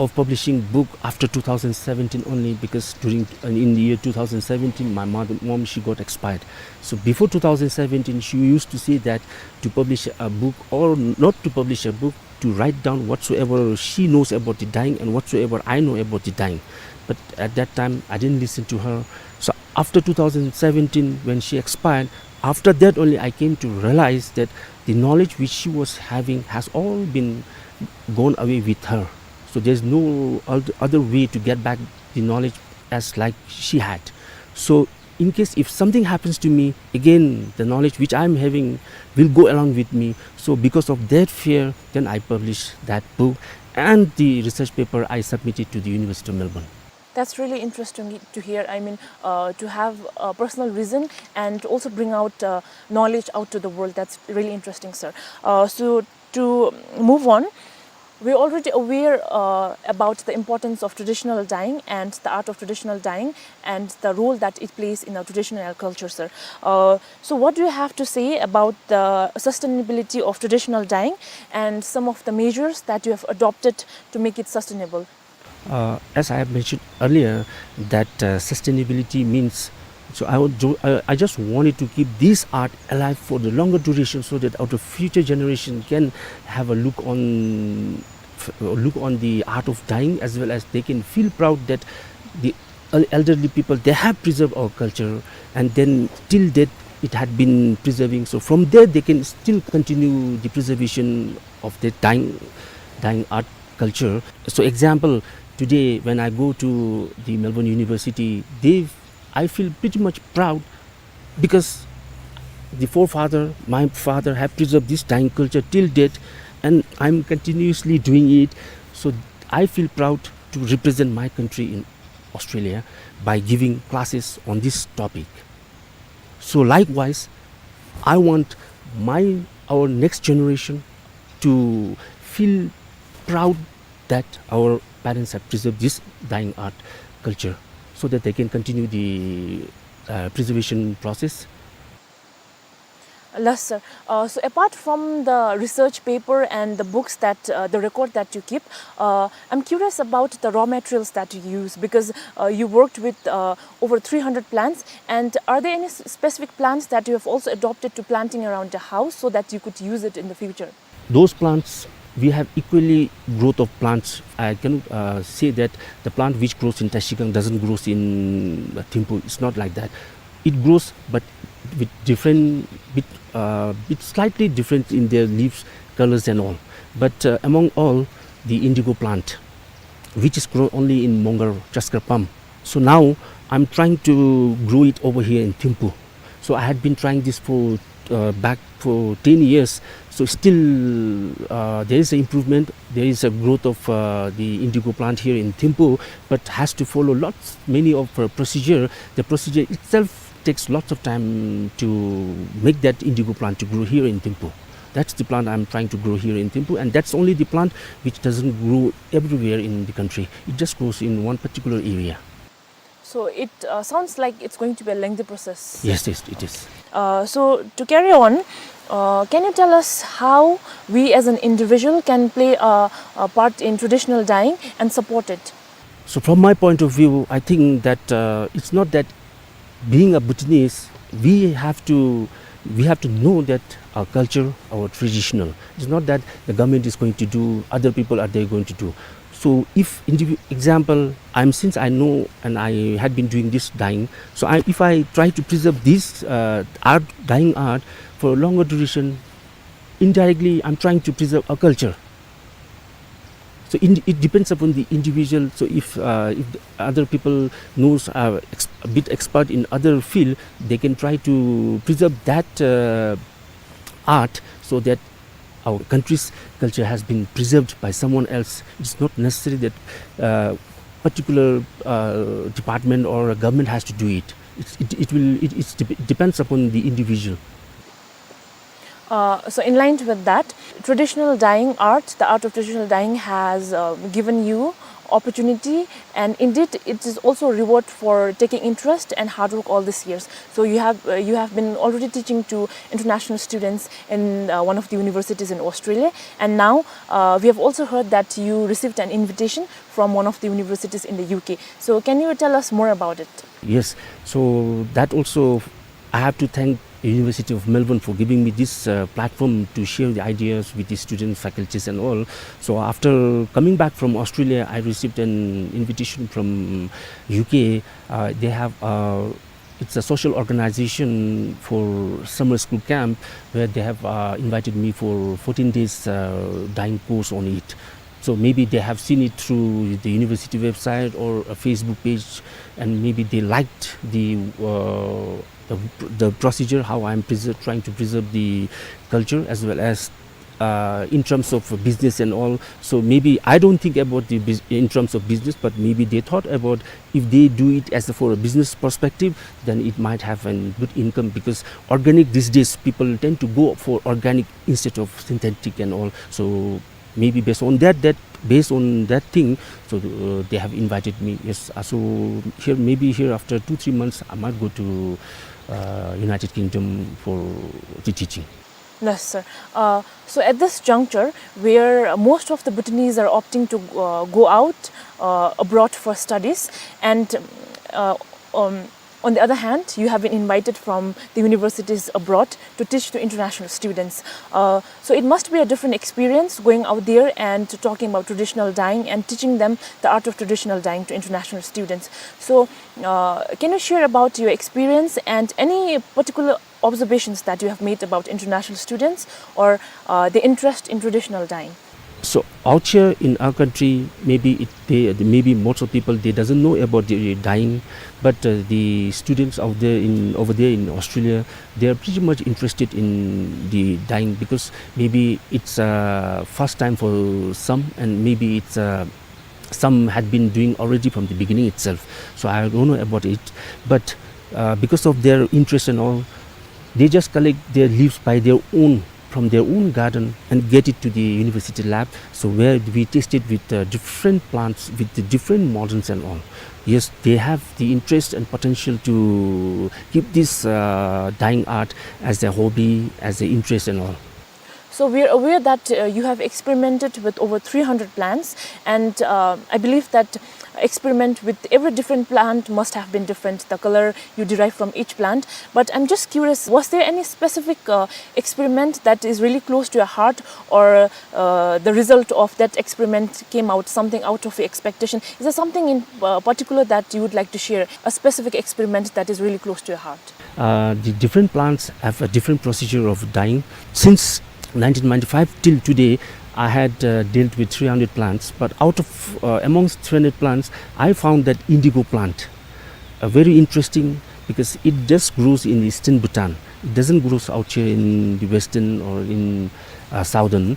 of publishing book after two thousand seventeen only, because during, in the year two thousand seventeen, my mother, mom, she got expired. So before two thousand seventeen, she used to say that to publish a book or not to publish a book, to write down whatsoever she knows about the dyeing and whatsoever I know about the dyeing. But at that time, I didn't listen to her. So after two thousand seventeen, when she expired, after that only I came to realize that the knowledge which she was having has all been gone away with her. So there's no oth-, other way to get back the knowledge as like she had. So in case if something happens to me, again, the knowledge which I'm having will go along with me. So because of that fear, then I published that book and the research paper I submitted to the University of Melbourne. That's really interesting to hear. I mean, uh, to have a personal reason and also bring out, uh, knowledge out to the world. That's really interesting, sir. Uh, so to move on, we're already aware, uh, about the importance of traditional dyeing and the art of traditional dyeing and the role that it plays in our traditional culture, sir. Uh, so what do you have to say about the sustainability of traditional dyeing and some of the measures that you have adopted to make it sustainable? Uh, as I have mentioned earlier, that, uh, sustainability means, so I would ju-, I, I just wanted to keep this art alive for the longer duration so that our future generation can have a look on, f-, look on the art of dyeing, as well as they can feel proud that the el-, elderly people, they have preserved our culture, and then till date it had been preserving. So from there, they can still continue the preservation of the dyeing, dyeing art culture. So example, today when I go to the Melbourne University, they, I feel pretty much proud because the forefather, my father, have preserved this dyeing culture till date, and I'm continuously doing it. So I feel proud to represent my country in Australia by giving classes on this topic. So likewise, I want my, our next generation to feel proud that our parents have preserved this dyeing art culture so that they can continue the, uh, preservation process. Yes, sir. Uh, so apart from the research paper and the books that, uh, the record that you keep, uh, I'm curious about the raw materials that you use, because, uh, you worked with, uh, over three hundred plants. And are there any s-, specific plants that you have also adopted to planting around the house so that you could use it in the future? Those plants, we have equally growth of plants. I cannot, uh, say that the plant which grows in Trashigang doesn't grows in, uh, Thimphu. It's not like that. It grows, but with different, with, uh, with slightly different in their leaves, colors and all. But, uh, among all, the indigo plant, which is grown only in Mongar, Chaskar Pam. So now I'm trying to grow it over here in Thimphu. So I had been trying this for, uh, back for ten years. So still, uh, there is an improvement. There is a growth of, uh, the indigo plant here in Thimphu, but has to follow lots, many of, uh, procedure. The procedure itself takes lots of time to make that indigo plant to grow here in Thimphu. That's the plant I'm trying to grow here in Thimphu, and that's only the plant which doesn't grow everywhere in the country. It just grows in one particular area. So it, uh, sounds like it's going to be a lengthy process. Yes, yes, it is. Uh, so to carry on, Uh, can you tell us how we as an individual can play a, a part in traditional dyeing and support it? So from my point of view, I think that, uh, it's not that being a Bhutanese, we have to, we have to know that our culture, our traditional. It's not that the government is going to do, other people are they going to do. So if, in the example, I'm, since I know and I had been doing this dyeing, so I, if I try to preserve this, uh, art, dyeing art, for a longer duration, indirectly, I'm trying to preserve a culture. So in, it depends upon the individual. So if, uh, if the other people knows, uh, ex-, a bit expert in other field, they can try to preserve that, uh, art, so that our country's culture has been preserved by someone else. It's not necessary that, uh, particular, uh, department or a government has to do it. It's, it, it will, it, it's dep-, depends upon the individual. Uh, so in line with that, traditional dyeing art, the art of traditional dyeing has, uh, given you opportunity, and indeed it is also a reward for taking interest and hard work all these years. So you have, uh, you have been already teaching to international students in, uh, one of the universities in Australia, and now, uh, we have also heard that you received an invitation from one of the universities in the U K. So can you tell us more about it? Yes, so that also I have to thank University of Melbourne for giving me this, uh, platform to share the ideas with the students, faculties and all. So after coming back from Australia, I received an invitation from U K. Uh, they have, uh, it's a social organization for summer school camp where they have, uh, invited me for fourteen days, uh, dyeing course on it. So maybe they have seen it through the university website or a Facebook page, and maybe they liked the, uh, the, the procedure, how I'm preser-, trying to preserve the culture, as well as, uh, in terms of business and all. So maybe I don't think about the bus-, in terms of business, but maybe they thought about if they do it as a, for a business perspective, then it might have a good income, because organic these days, people tend to go for organic instead of synthetic and all. So maybe based on that, that based on that thing, so, uh, they have invited me. Yes, uh, so here, maybe here after two, three months, I might go to, uh, United Kingdom for the teaching. Yes, sir. Uh, so at this juncture, where most of the Bhutanese are opting to, uh, go out, uh, abroad for studies, and, uh, um, on the other hand, you have been invited from the universities abroad to teach to international students. Uh, so it must be a different experience going out there and talking about traditional dyeing and teaching them the art of traditional dyeing to international students. So, uh, can you share about your experience and any particular observations that you have made about international students or, uh, the interest in traditional dyeing? So out here in our country, maybe it, they, maybe most of people, they doesn't know about the dyeing, but, uh, the students out there in, over there in Australia, they are pretty much interested in the dyeing, because maybe it's, uh, first time for some, and maybe it's, uh, some had been doing already from the beginning itself. So I don't know about it, but, uh, because of their interest and all, they just collect their leaves by their own, from their own garden, and get it to the university lab. So where we tested with, uh, different plants, with the different models and all. Yes, they have the interest and potential to keep this, uh, dyeing art as a hobby, as an interest and all. So we are aware that, uh, you have experimented with over three hundred plants, and, uh, I believe that experiment with every different plant must have been different, the color you derive from each plant. But I'm just curious, was there any specific, uh, experiment that is really close to your heart, or, uh, the result of that experiment came out something out of your expectation? Is there something in, uh, particular that you would like to share, a specific experiment that is really close to your heart? Uh, the different plants have a different procedure of dyeing. Since nineteen ninety-five till today, I had, uh, dealt with three hundred plants, but out of, uh, amongst three hundred plants, I found that indigo plant, uh, very interesting, because it just grows in eastern Bhutan. It doesn't grow out here in the western or in, uh, southern.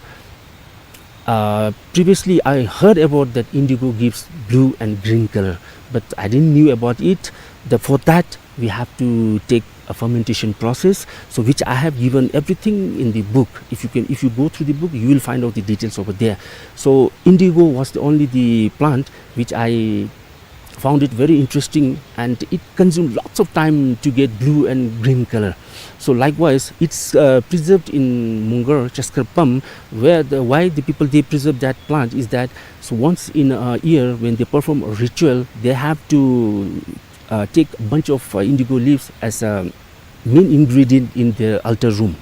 Uh, previously, I heard about that indigo gives blue and green color, but I didn't knew about it. The, for that, we have to take a fermentation process, so which I have given everything in the book. If you can, if you go through the book, you will find out the details over there. So indigo was the only the plant which I found it very interesting, and it consumed lots of time to get blue and green color. So likewise, it's, uh, preserved in Mongar, Chaskar Pam, where the, why the people, they preserve that plant is that, so once in a year, when they perform a ritual, they have to, uh, take a bunch of, uh, indigo leaves as a main ingredient in their altar room.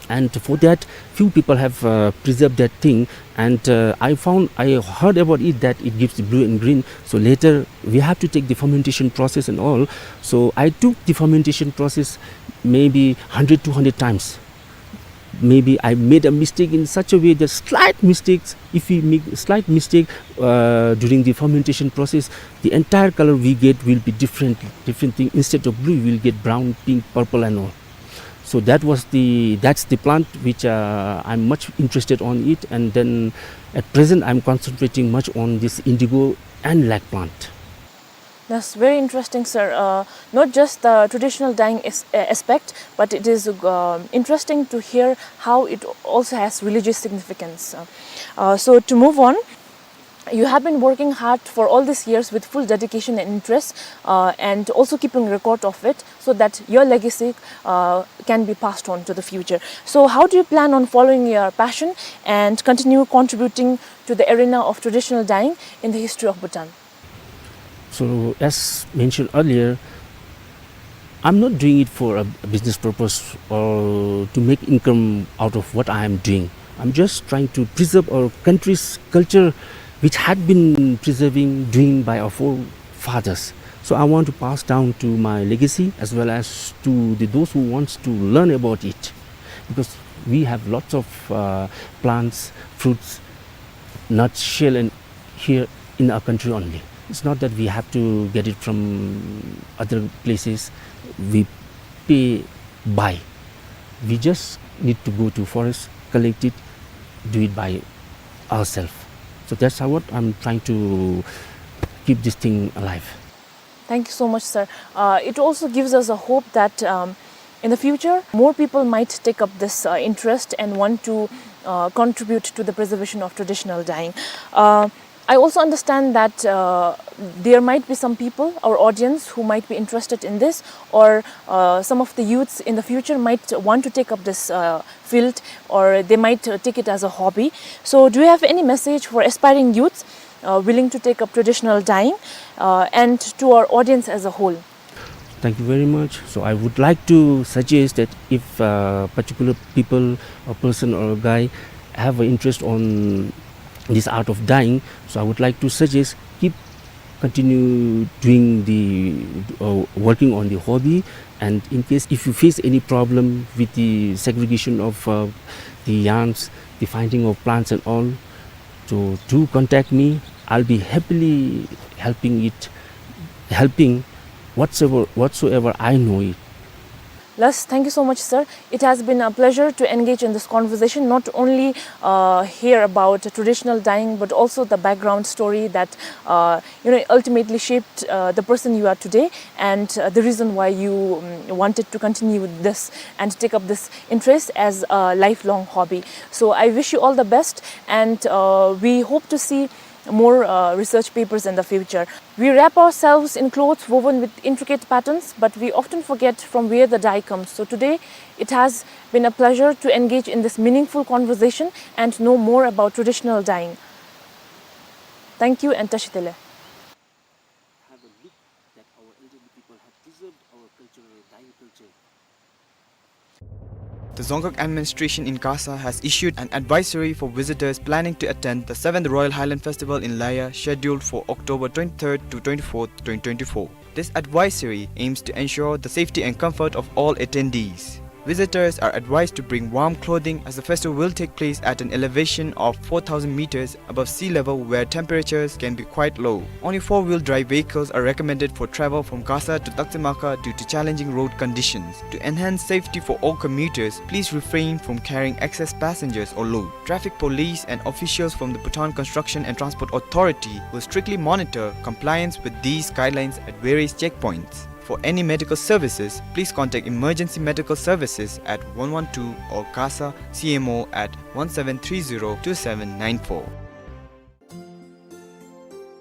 And for that, few people have, uh, preserved that thing. And, uh, I found, I heard about it that it gives blue and green. So later, we have to take the fermentation process and all. So I took the fermentation process maybe hundred, two hundred times. Maybe I made a mistake in such a way that slight mistakes, if we make slight mistake, uh, during the fermentation process, the entire color we get will be different, different thing. Instead of blue, we'll get brown, pink, purple and all. So that was the, that's the plant which, uh, I'm much interested on it, and then at present I'm concentrating much on this indigo and lac plant. That's very interesting, sir. Uh, not just the traditional dyeing as-, uh, aspect, but it is, uh, interesting to hear how it also has religious significance. Uh, uh, so to move on, you have been working hard for all these years with full dedication and interest, uh, and also keeping record of it so that your legacy, uh, can be passed on to the future. So how do you plan on following your passion and continue contributing to the arena of traditional dyeing in the history of Bhutan? So, as mentioned earlier, I'm not doing it for a, a business purpose or to make income out of what I am doing. I'm just trying to preserve our country's culture, which had been preserving, doing by our forefathers. So I want to pass down to my legacy as well as to the, those who wants to learn about it, because we have lots of, uh, plants, fruits, nuts, shell, and here in our country only. It's not that we have to get it from other places. We pay, buy. We just need to go to forest, collect it, do it by ourselves. So that's how what I'm trying to keep this thing alive. Thank you so much, sir. Uh, it also gives us a hope that, um, in the future, more people might take up this, uh, interest and want to, uh, contribute to the preservation of traditional dyeing. Uh, I also understand that, uh, there might be some people, our audience, who might be interested in this, or, uh, some of the youths in the future might want to take up this, uh, field, or they might, uh, take it as a hobby. So, do you have any message for aspiring youths, uh, willing to take up traditional dyeing, uh, and to our audience as a whole? Thank you very much. So I would like to suggest that if, uh, particular people, a person or a guy, have an interest on this art of dyeing, so I would like to suggest, keep continue doing the, uh, working on the hobby. And in case if you face any problem with the segregation of, uh, the yarns, the finding of plants and all, so do contact me. I'll be happily helping it, helping whatsoever, whatsoever I know it. Lus, thank you so much, sir. It has been a pleasure to engage in this conversation, not only, uh, hear about traditional dyeing, but also the background story that, uh, you know, ultimately shaped, uh, the person you are today, and, uh, the reason why you, um, wanted to continue this and take up this interest as a lifelong hobby. So I wish you all the best, and, uh, we hope to see more, uh, research papers in the future. We wrap ourselves in clothes woven with intricate patterns, but we often forget from where the dye comes. So today, it has been a pleasure to engage in this meaningful conversation and know more about traditional dyeing. Thank you and Tashi Delek. Have a look that our elderly people have preserved our cultural dyeing culture. The Dzongkhag administration in Kasa has issued an advisory for visitors planning to attend the seventh Royal Highland Festival in Laya, scheduled for October twenty-third to twenty-fourth, twenty twenty-four. This advisory aims to ensure the safety and comfort of all attendees. Visitors are advised to bring warm clothing as the festival will take place at an elevation of four thousand meters above sea level, where temperatures can be quite low. Only four-wheel drive vehicles are recommended for travel from Kasa to Taksimaka due to challenging road conditions. To enhance safety for all commuters, please refrain from carrying excess passengers or load. Traffic police and officials from the Bhutan Construction and Transport Authority will strictly monitor compliance with these guidelines at various checkpoints. For any medical services, please contact Emergency Medical Services at one one two or Kasa C M O at one seven three zero two seven nine four.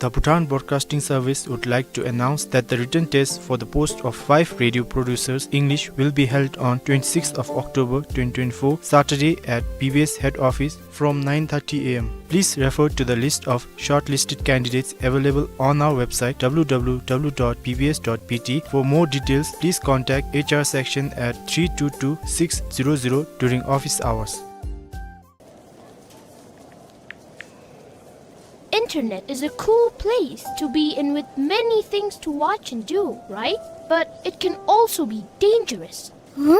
The Bhutan Broadcasting Service would like to announce that the written test for the post of five radio producers English will be held on twenty-sixth of October twenty twenty-four, Saturday, at B B S head office from nine thirty A M. Please refer to the list of shortlisted candidates available on our website, W W W dot B B S dot B T. For more details, please contact H R section at three two two six zero zero during office hours. Internet is a cool place to be in with many things to watch and do, right? But it can also be dangerous. Huh?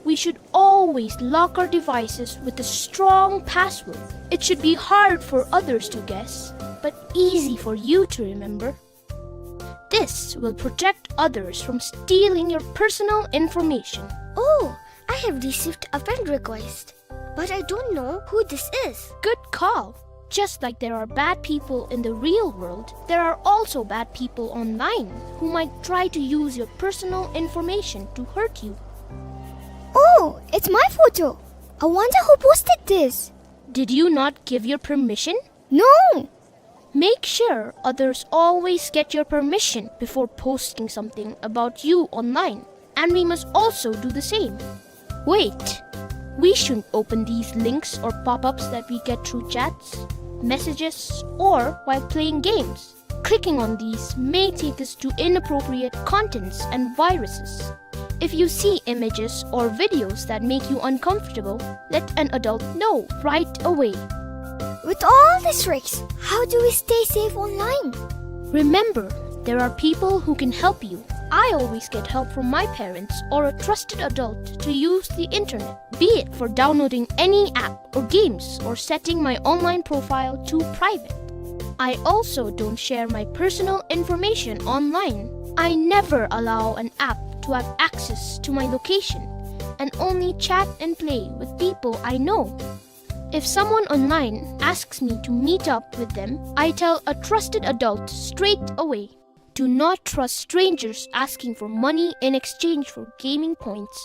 We should always lock our devices with a strong password. It should be hard for others to guess, but easy for you to remember. This will protect others from stealing your personal information. Oh, I have received a friend request, but I don't know who this is. Good call. Just like there are bad people in the real world, there are also bad people online who might try to use your personal information to hurt you. Oh, it's my photo. I wonder who posted this. Did you not give your permission? No. Make sure others always get your permission before posting something about you online, and we must also do the same. Wait, we shouldn't open these links or pop-ups that we get through chats, messages, or while playing games. Clicking on these may take us to inappropriate contents and viruses. If you see images or videos that make you uncomfortable, let an adult know right away. With all these risks, how do we stay safe online? Remember, there are people who can help you. I always get help from my parents or a trusted adult to use the internet, be it for downloading any app or games or setting my online profile to private. I also don't share my personal information online. I never allow an app to have access to my location and only chat and play with people I know. If someone online asks me to meet up with them, I tell a trusted adult straight away. Do not trust strangers asking for money in exchange for gaming points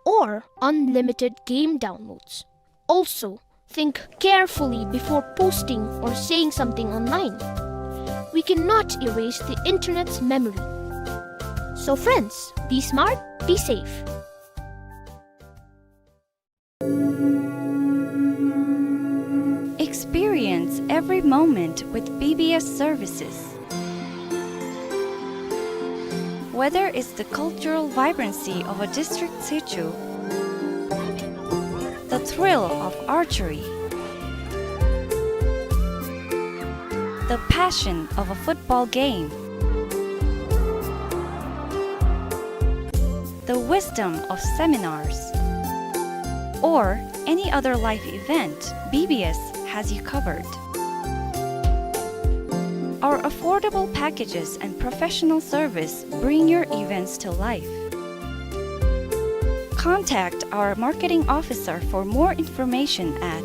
or unlimited game downloads. Also, think carefully before posting or saying something online. We cannot erase the internet's memory. So friends, be smart, be safe. Experience every moment with B B S services. Whether it's the cultural vibrancy of a district situ, the thrill of archery, the passion of a football game, the wisdom of seminars, or any other life event, B B S has you covered. Our affordable packages and professional service bring your events to life. Contact our marketing officer for more information at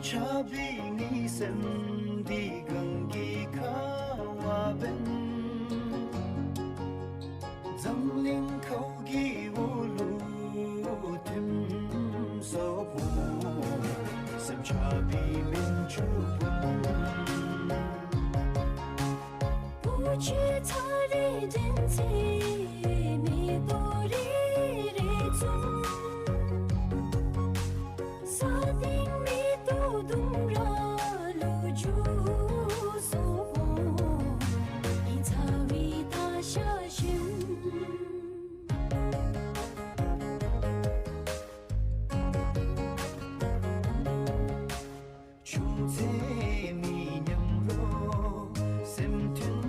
ཆགས་པའི་ནི་སེམས་འདི་གངས་ཀྱི་ཁ་བ་འབད། འཛམ་གླིང་ཁའུ་གི་འོག་ལུ་ཐིམ་སོང་བོ། སེམས་ཆགས་པའི་མིག་ཆུ་བུམ། བུ་ཆུ་ཚ་རེ་འདྲེན་ཚེ་མེ་ཏོག་རེ་རེ་འཛུམ། ས་སྟེང་མེ་ཏོག་ལྡུམ་ར་ལུ་འགྱུར་སོང་བོ། ཨིན་ཚ་བའི་ད་ཤ་ཞིམ། ཆུང་ཚེ་མི་ཉམས་རོགས། སེམས་མཐུན་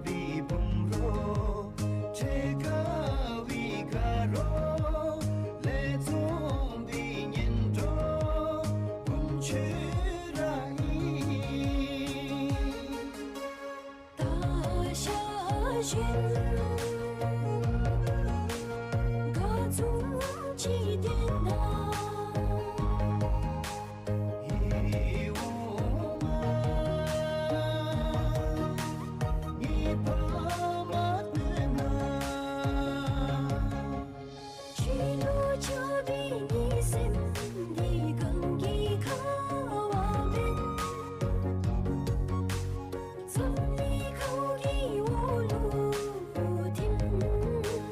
པའི་བུམ་རོགས། འཕྲད་དཀའ་བའི་དགའ་རོགས། ལས་རྩོམ་པའི་གཉེན་གྲོགས། བུམ་ཆུ་ར་ཨིན། ད་ཤ་ཞིམ། དགའ་འཛུམ་གྱིས་སྟོན་ད། ཧེ་འོ་མ། ངེའི་ཕ་མ་སྟོན་ན། ཆོས་ལུ་ཆགས་པའི་ནི་སེམས་འདི་གངས་ཀྱི་ཁ་བ་འབད། འཛམ་གླིང་ཁའུ་གི་འོག་ལུ་ཐིམ་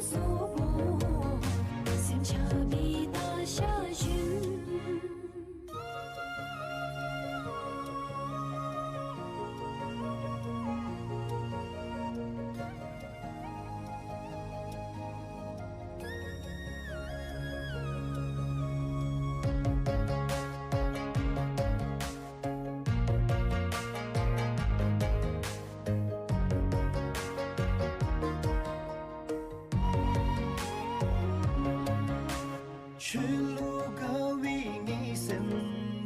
སོང་བོ། སེམས་ཆགས་པའི་ད་ཤ་ཞིམ། ཆོས་ལུ་དགའ་བའི་ངེའི་སེམས་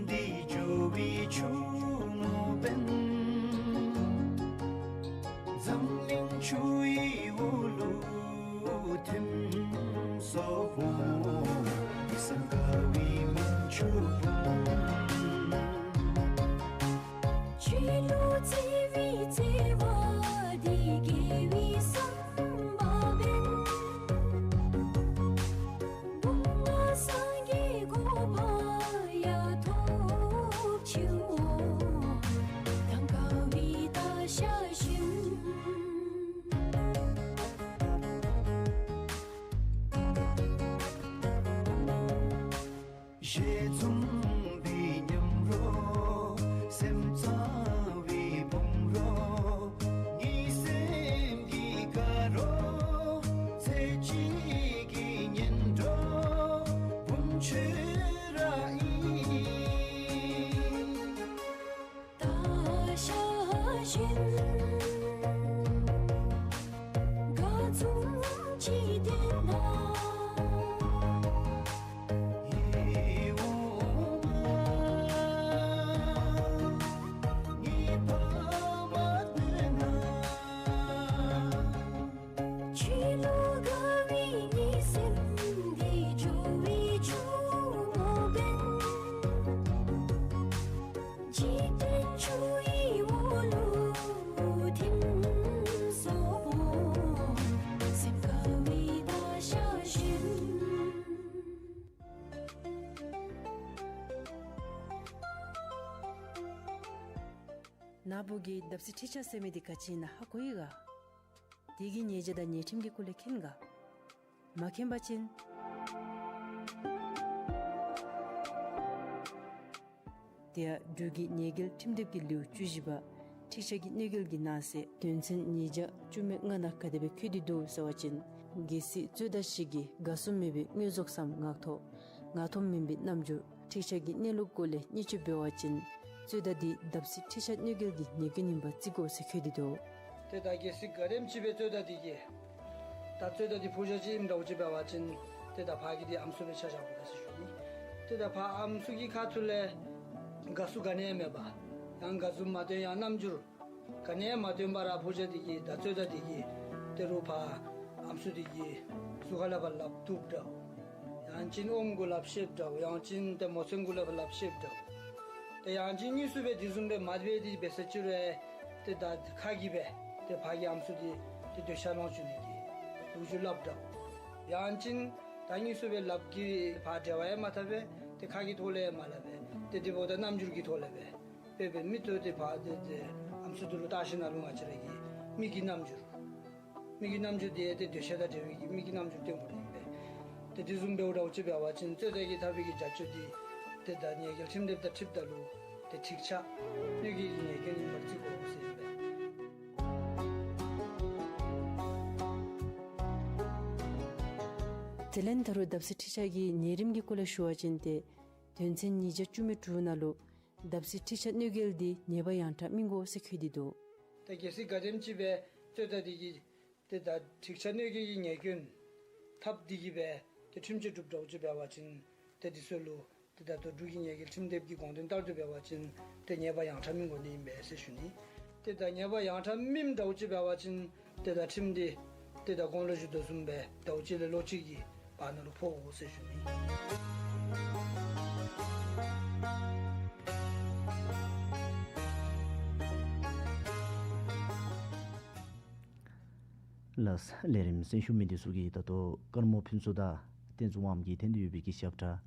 འདི་འགྱུར་བའི་ཆུ་མོ་འབད། འཛམ་གླིང་ཆུའི་འོག་ལུ་ཐིམ་སོང་བོ། སེམས་དགའ་བའི་མིག་ཆུ་བུམ། ཆོས་ལུ་བརྩེ་བའི་བརྩེ་བ་འདི་དགེ་བའི་བསམ་པ་འབད། བུམ་ང་སངས་རྒྱས་གོ་འཕང་ཡང་ཐོབ་ཅིག་འོང་། ད་དགའ་བའི་ད་ཤ་ཞིམ། ཞལ་འཛུམ་པའི་ཉམས་རོགས། སེམས་གཙང་བའི་བུམ་རོགས། ངེའི་སེམས་ཀྱི་དགའ་རོགས། ཚེ་གཅིག་གི་གཉེན་གྲོགས། བུམ་ཆུ་ར་ཨིན། ད་ཤ་ཞིམ། དགའ་འཛུམ་གྱིས་སྟོན་ད། ཧེ་འོ་མ། ངེའི་ཕ་མ་སྟོན་ན། ཆོས་ལུ་དགའ་བའི་ངེའི་སེམས་འདི་འགྱུར་བའི་ཆུ་མོ་འབད། འཇིག་རྟེན་ཆུའི་འོག་ལུ་ཐིམ་སོང་བོ། སེམས་དགའ་བའི་ད་ཤ་ཞིམ། ན་བུ་གིས་བརྡབ་གསིག་འཕྲུལ་ཆས་ཟེར་མི་འདི་ག་ཅི་ཨིན་ན་ཧ་གོ་ཡི་ག། དེ་གི་ཉེས་བྱ་དང་ཉེས་ཁྲིམས་ཀྱི་སྐོར་ལས་མཁྱེན་ག། མ་མཁྱེན་པ་ཅིན་དེ་ཡང་འབྲུག་གི་ཉེས་འགེལ་ཁྲིམས་དེབ་ཀྱི་ལེའུ་བཅུ་བཞི་པ་འཕྲུལ་ཆས་ཀྱི་གནོད་འགེལ་གྱི་ནང་གསེས་དོན་ཚན་ཉིས་བརྒྱ་བཅུ་མེད་ལྔ་ནང་ག་དེ་སྦེ་འཁོད་དེ་འདུག་ཟེར་བ་ཅིན། གལ་སྲིད་རྩོད་ཟླ་ཞིག་གིས་དགའ་བསུ་མེད་པའི་དངོས་རྫོགས་སམ་ངག་ཐོག། ངག་ཐོག་མིན་པའི་རྣམ་འགྱུར། འཕྲུལ་ཆས་ཀྱི་གནས་ལུགས་སྐོར་ལས་བརྙས་བཅོས་འབད་བ་ཅིན། རྩོད་ཟླ་འདི་བརྡབ་གསིག་འཕྲུལ་ཆས་གནོད་འགེལ་གྱི་ཉེས་སྐྱོན་ཨིན་པ་བརྩི་དགོ་ཟེར་འཁོད་དེ་འདུག། ཏེ་ད་གལ་སྲིད་ག་དེམ་ཅིག་སྦེ་རྩོད་ཟླ་འདི་གིས་ད་རྩོད་ཟླ་འདི་ཕོ་རྒྱས་ཅིག་ཨིནམ་འདྲཝ་ཅིག་འབད་བ་ཅིན་ཏེ་ད་ཕ་གི་འདི་ཨམ་སྲུ་སྦེ་ཆ་བཞག་དགོ་ད་ཟེར་ཞུ་ནི། ཏེ་ད་ཕ་ཨམ་སྲུ་གི་ཁ་ཐུག་ལས་དགའ་བསུ་ག་ནི་ཡང་མེད་པར་ཡང་དགའ་བསུ་མ་སྟོན་ཡང་རྣམ་འགྱུར་ག་ནི་ཡང་མ་སྟོན་པར་ར་ཕོ་རྒྱས་འདི་གིས་ད་རྩོད་ཟླ་འདི་གིས་ཏེ་རོགས་ཕ་ཨམ་སྲུ་འདི་གི་གཟུགས་ཁ་ལས་ཕར་ལགཔ་བཏོགཔ་འདྲཝ། ཡང་ཅིན་ཨོམ་གུ་ལགཔ་བཤེད་འདྲཝ། ཡང་ཅིན་ཏེ་མོ་སེམས་གུ་ལས་ཕར་ལགཔ་བཤེད་འདྲཝ། ཡང་ཅིན་དངོས་སུ་སྦེ་དེ་བཟུམ་སྦེ་མ་འབད་དེ་འབད་ས་ཅིག་རུང་ཏེ་ད་ཁ་གིས་སྦེ་ཏེ་ཕར་གྱི་ཨམ་སྲུ་འདི་ཏེ་འདོད་ཆགས་ལོངས་སྤྱོད་ནི་གི་ལོ་རྒྱུས་སླབ་དོ། ཡང་ཅིན་ད་དངོས་སུ་སྦེ་ལགཔ་གིས་ཕར་འབྲེལ་བ་ཡང་མ་འཐབ་པས། ཏེ་ཁ་གི་ཐོག་ལས་ཡང་མ་སླབ་པས། ཏེ་དེ་འབདཝ་ད་རྣམ་འགྱུར་གྱི་ཐོག་ལས་སྦེ་དཔེ་འབད་མི་ཏོ་ཏེ་ཕར་ཏེ་ཏེ་ཨམ་སྲུ་འདི་ལུ་བལྟ་ཞིནམ་ལས་ང་བཅས་ར་གི་མིག་གི་རྣམ་འགྱུར། མིག་གི་རྣམ་འགྱུར་འདི་ཏེ་འདོད་ཆགས་དང་འབྲེལ་བའི་གི་མིག་གི་རྣམ་འགྱུར་སྟོན་དགོ་ནི་ཨིན་པས། ཏེ་དེ་བཟུམ་འབདཝ་འདྲཝ་ཅིག་འབད་བ་ཅིན་རྩོད་ཟླ་གིས་འཐབ་པའི་གི་བྱ་སྤྱོད་འདི་ཏེ་ད་ཉེས་འགེལ་ཁྲིམས་དེབ་དང་འཁྲིལཝ་ད་ལུ་ཏེ་འཁྲིག་ཆགས་གནོད་འགེལ་གྱི་ཉེས་སྐྱོན་ཨིན་པར་བརྩི་དགོ་ཟེར་ཨིན་པས། དེ་ལས་ད་རུང་བརྡབ་གསིག་འཁྲིག་ཆགས་ཀྱི་ཉེས་རིམ་གྱི་སྐོར་ལས་ཞུ་བ་ཅིན་ཏེ་དོན་ཚན་ཉིས་བརྒྱ་བཅུ་མེད་དྲུག་ནང་ལུ་བརྡབ་གསིག་འཁྲིག་ཆགས་གནོད་འགེལ་འདི་ཉེས་པ་ཡང་དག་སྨིན་དགོ་ཟེར་བཀོད་དེ་འདུག། ད་གལ་སྲིད་ག་དེམ་ཅིག་སྦེ་རྩོད་ཟླ་འདི་གིས་ཏེ་ད་འཁྲིག་ཆགས་གནོད་འགེལ་གྱི་ཉེས་སྐྱོན་འཐབ་སྟེ་གིས་སྦེ་ཏེ་ཁྲིམས་གཅོད་གྲུབ་འདྲཝ་ཅིག་འབད་བ་ཅིན་ཏེ་དེ་ཚུ་ལུ་ཏེ་ད་ལྟོ་འབྲུག་གི་ཉེས་འགེལ་ཁྲིམས་དེབ་ཀྱི་དགོངས་དོན་ལྟར་དུ་འབད་བ་ཅིན་ཏེ་ཉེས་པ་ཡང་དག་སྨིན་དགོ་ནི་ཨིན་པས་ཟེར་ཞུ་ནི། ཏེ་ད་ཉེས་པ་ཡང་དག་སྨིནམ་འདྲཝ་ཅིག་འབད་བ་ཅིན་ཏེ་ད་ཁྲིམས་འདི་ཏེ་ད་གོང་ལུ་ཞུ་དོ་བཟུམ་སྦེ་ཟླཝ་གཅིག་ལས་ལོ་གཅིག་གི་བར་ན་ལུ་ཕོག་དགོ་ཟེར་ཞུ་ནི། ལགས། ལས་རིམ་གསན་ཞུ་མི་འདི་ཚུ་གིས་ད་ལྟོ་ཀརྨ་ཕུན་ཚོགས་དང་བསྟན་འཛིན་དབང་མོ་གིས་འཐེན་ཏེ་ཡོད་པའི་གི་ཞབས་ཁྲ་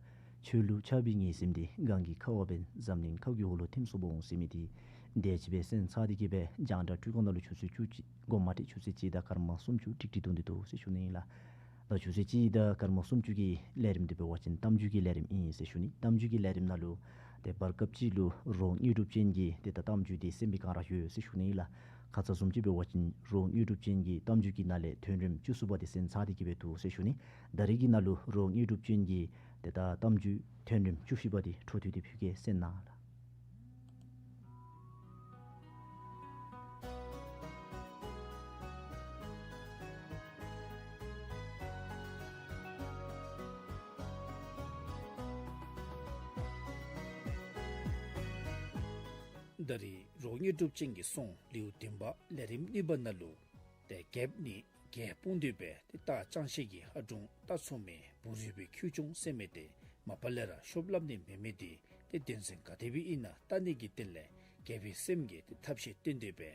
ཆོས་ལུགས་ཆགས་པའི་ངན་སེམས་འདི་གངས་ཀྱི་ཁ་བ་འབད་འཛམ་གླིང་ཁ་གི་འོག་ལུ་ཐིམ་སོང་འོང་ཟེར་མི་འདི་དེ་ཅིག་སྦེ་གསན་ཚར་ཏེ་གིས་སྦེ་རྒྱང་བསྒྲགས་སྤྲུལ་ཁང་ནང་ལུ་ཆུ་ཚོད་བཅུ་གཅིག་འགོ་མ་སྤྲོད་ཆུ་ཚོད་གཅིག་དང་སྐར་མ་སུམ་ཅུ་ཀྲིག་ཀྲི་འཐོན་ཏེ་འདུག་ཟེར་ཞུ་ནི་ཨིན་ལགས། ད་ཆུ་ཚོད་གཅིག་དང་སྐར་མ་སུམ་ཅུ་གི་ལས་རིམ་འདི་འབད་བ་ཅིན་གཏམ་རྒྱུད་ཀྱི་ལས་རིམ་ཨིན་ཟེར་ཞུ་ནི། གཏམ་རྒྱུད་ཀྱི་ལས་རིམ་ནང་ལུ་ཏེ་བར་སྐབས་ཅིག་ལུ་རོགས་དངོས་གྲུབ་ཅན་གྱིས་ཏེ་ད་གཏམ་རྒྱུད་འདི་གསན་པའི་སྒང་ར་ཡོད་ཟེར་ཞུ་ནི་ཨིན་ལགས། ཁ་ཙ་བཟུམ་ཅིག་འབད་བ་ཅིན་རོགས་དངོས་གྲུབ་ཅན་གྱིས་གཏམ་རྒྱུད་ཀྱི་ནང་ལས་ཐོན་རིམ་བཅུ་གསུམ་པ་འདི་གསན་ཚར་ཏེ་གིས་སྦེ་འདུག་ཟེར་ཞུ་ནི། ད་རིས་ཀྱི་ནང་ལུ་རོགས་དངོས་གྲུབ་ཅན་གྱིས་ཏེ་ད་གཏམ་རྒྱུད་ཐོན་རིམ་བཅུ་བཞི་པ་འདི་འཕྲོ་མཐུད་དེ་ཕུལ་གེ་གསན་གནང་ལགས། ད་རིས་རོགས་དངོས་གྲུབ་ཅན་གྱི་སྲུང་ལེའུ་བདུན་པ་ལས་རིམ་གཉིས་པ་ནང་ལུ་ཏེ་རྒྱལཔོ་ནི་རྒྱལ་སྤུངས་ཏེ་སྦེ་ཏེ་སྟག་ཅང་ཤེས་ཀྱི་ཨ་དྲུང་སྟག་མཚོ་མོའི་བུ་རུས་པའི་ཁྱེའུ་ཆུང་ཟེར་མི་འདི་མ་པ་ལས་ར་ཤོབ་སླབ་ནི་མེད་མི་འདི་ཏེ་དོན་ཚན་ག་དེ་སྦེ་ཨིན་ན་བལྟ་ནི་གི་དོན་ལས་རྒྱལ་པོའི་སྲསམོ་གིས་ཏེ་ཐབས་ཤེས་བཏོན་ཏེ་སྦེ་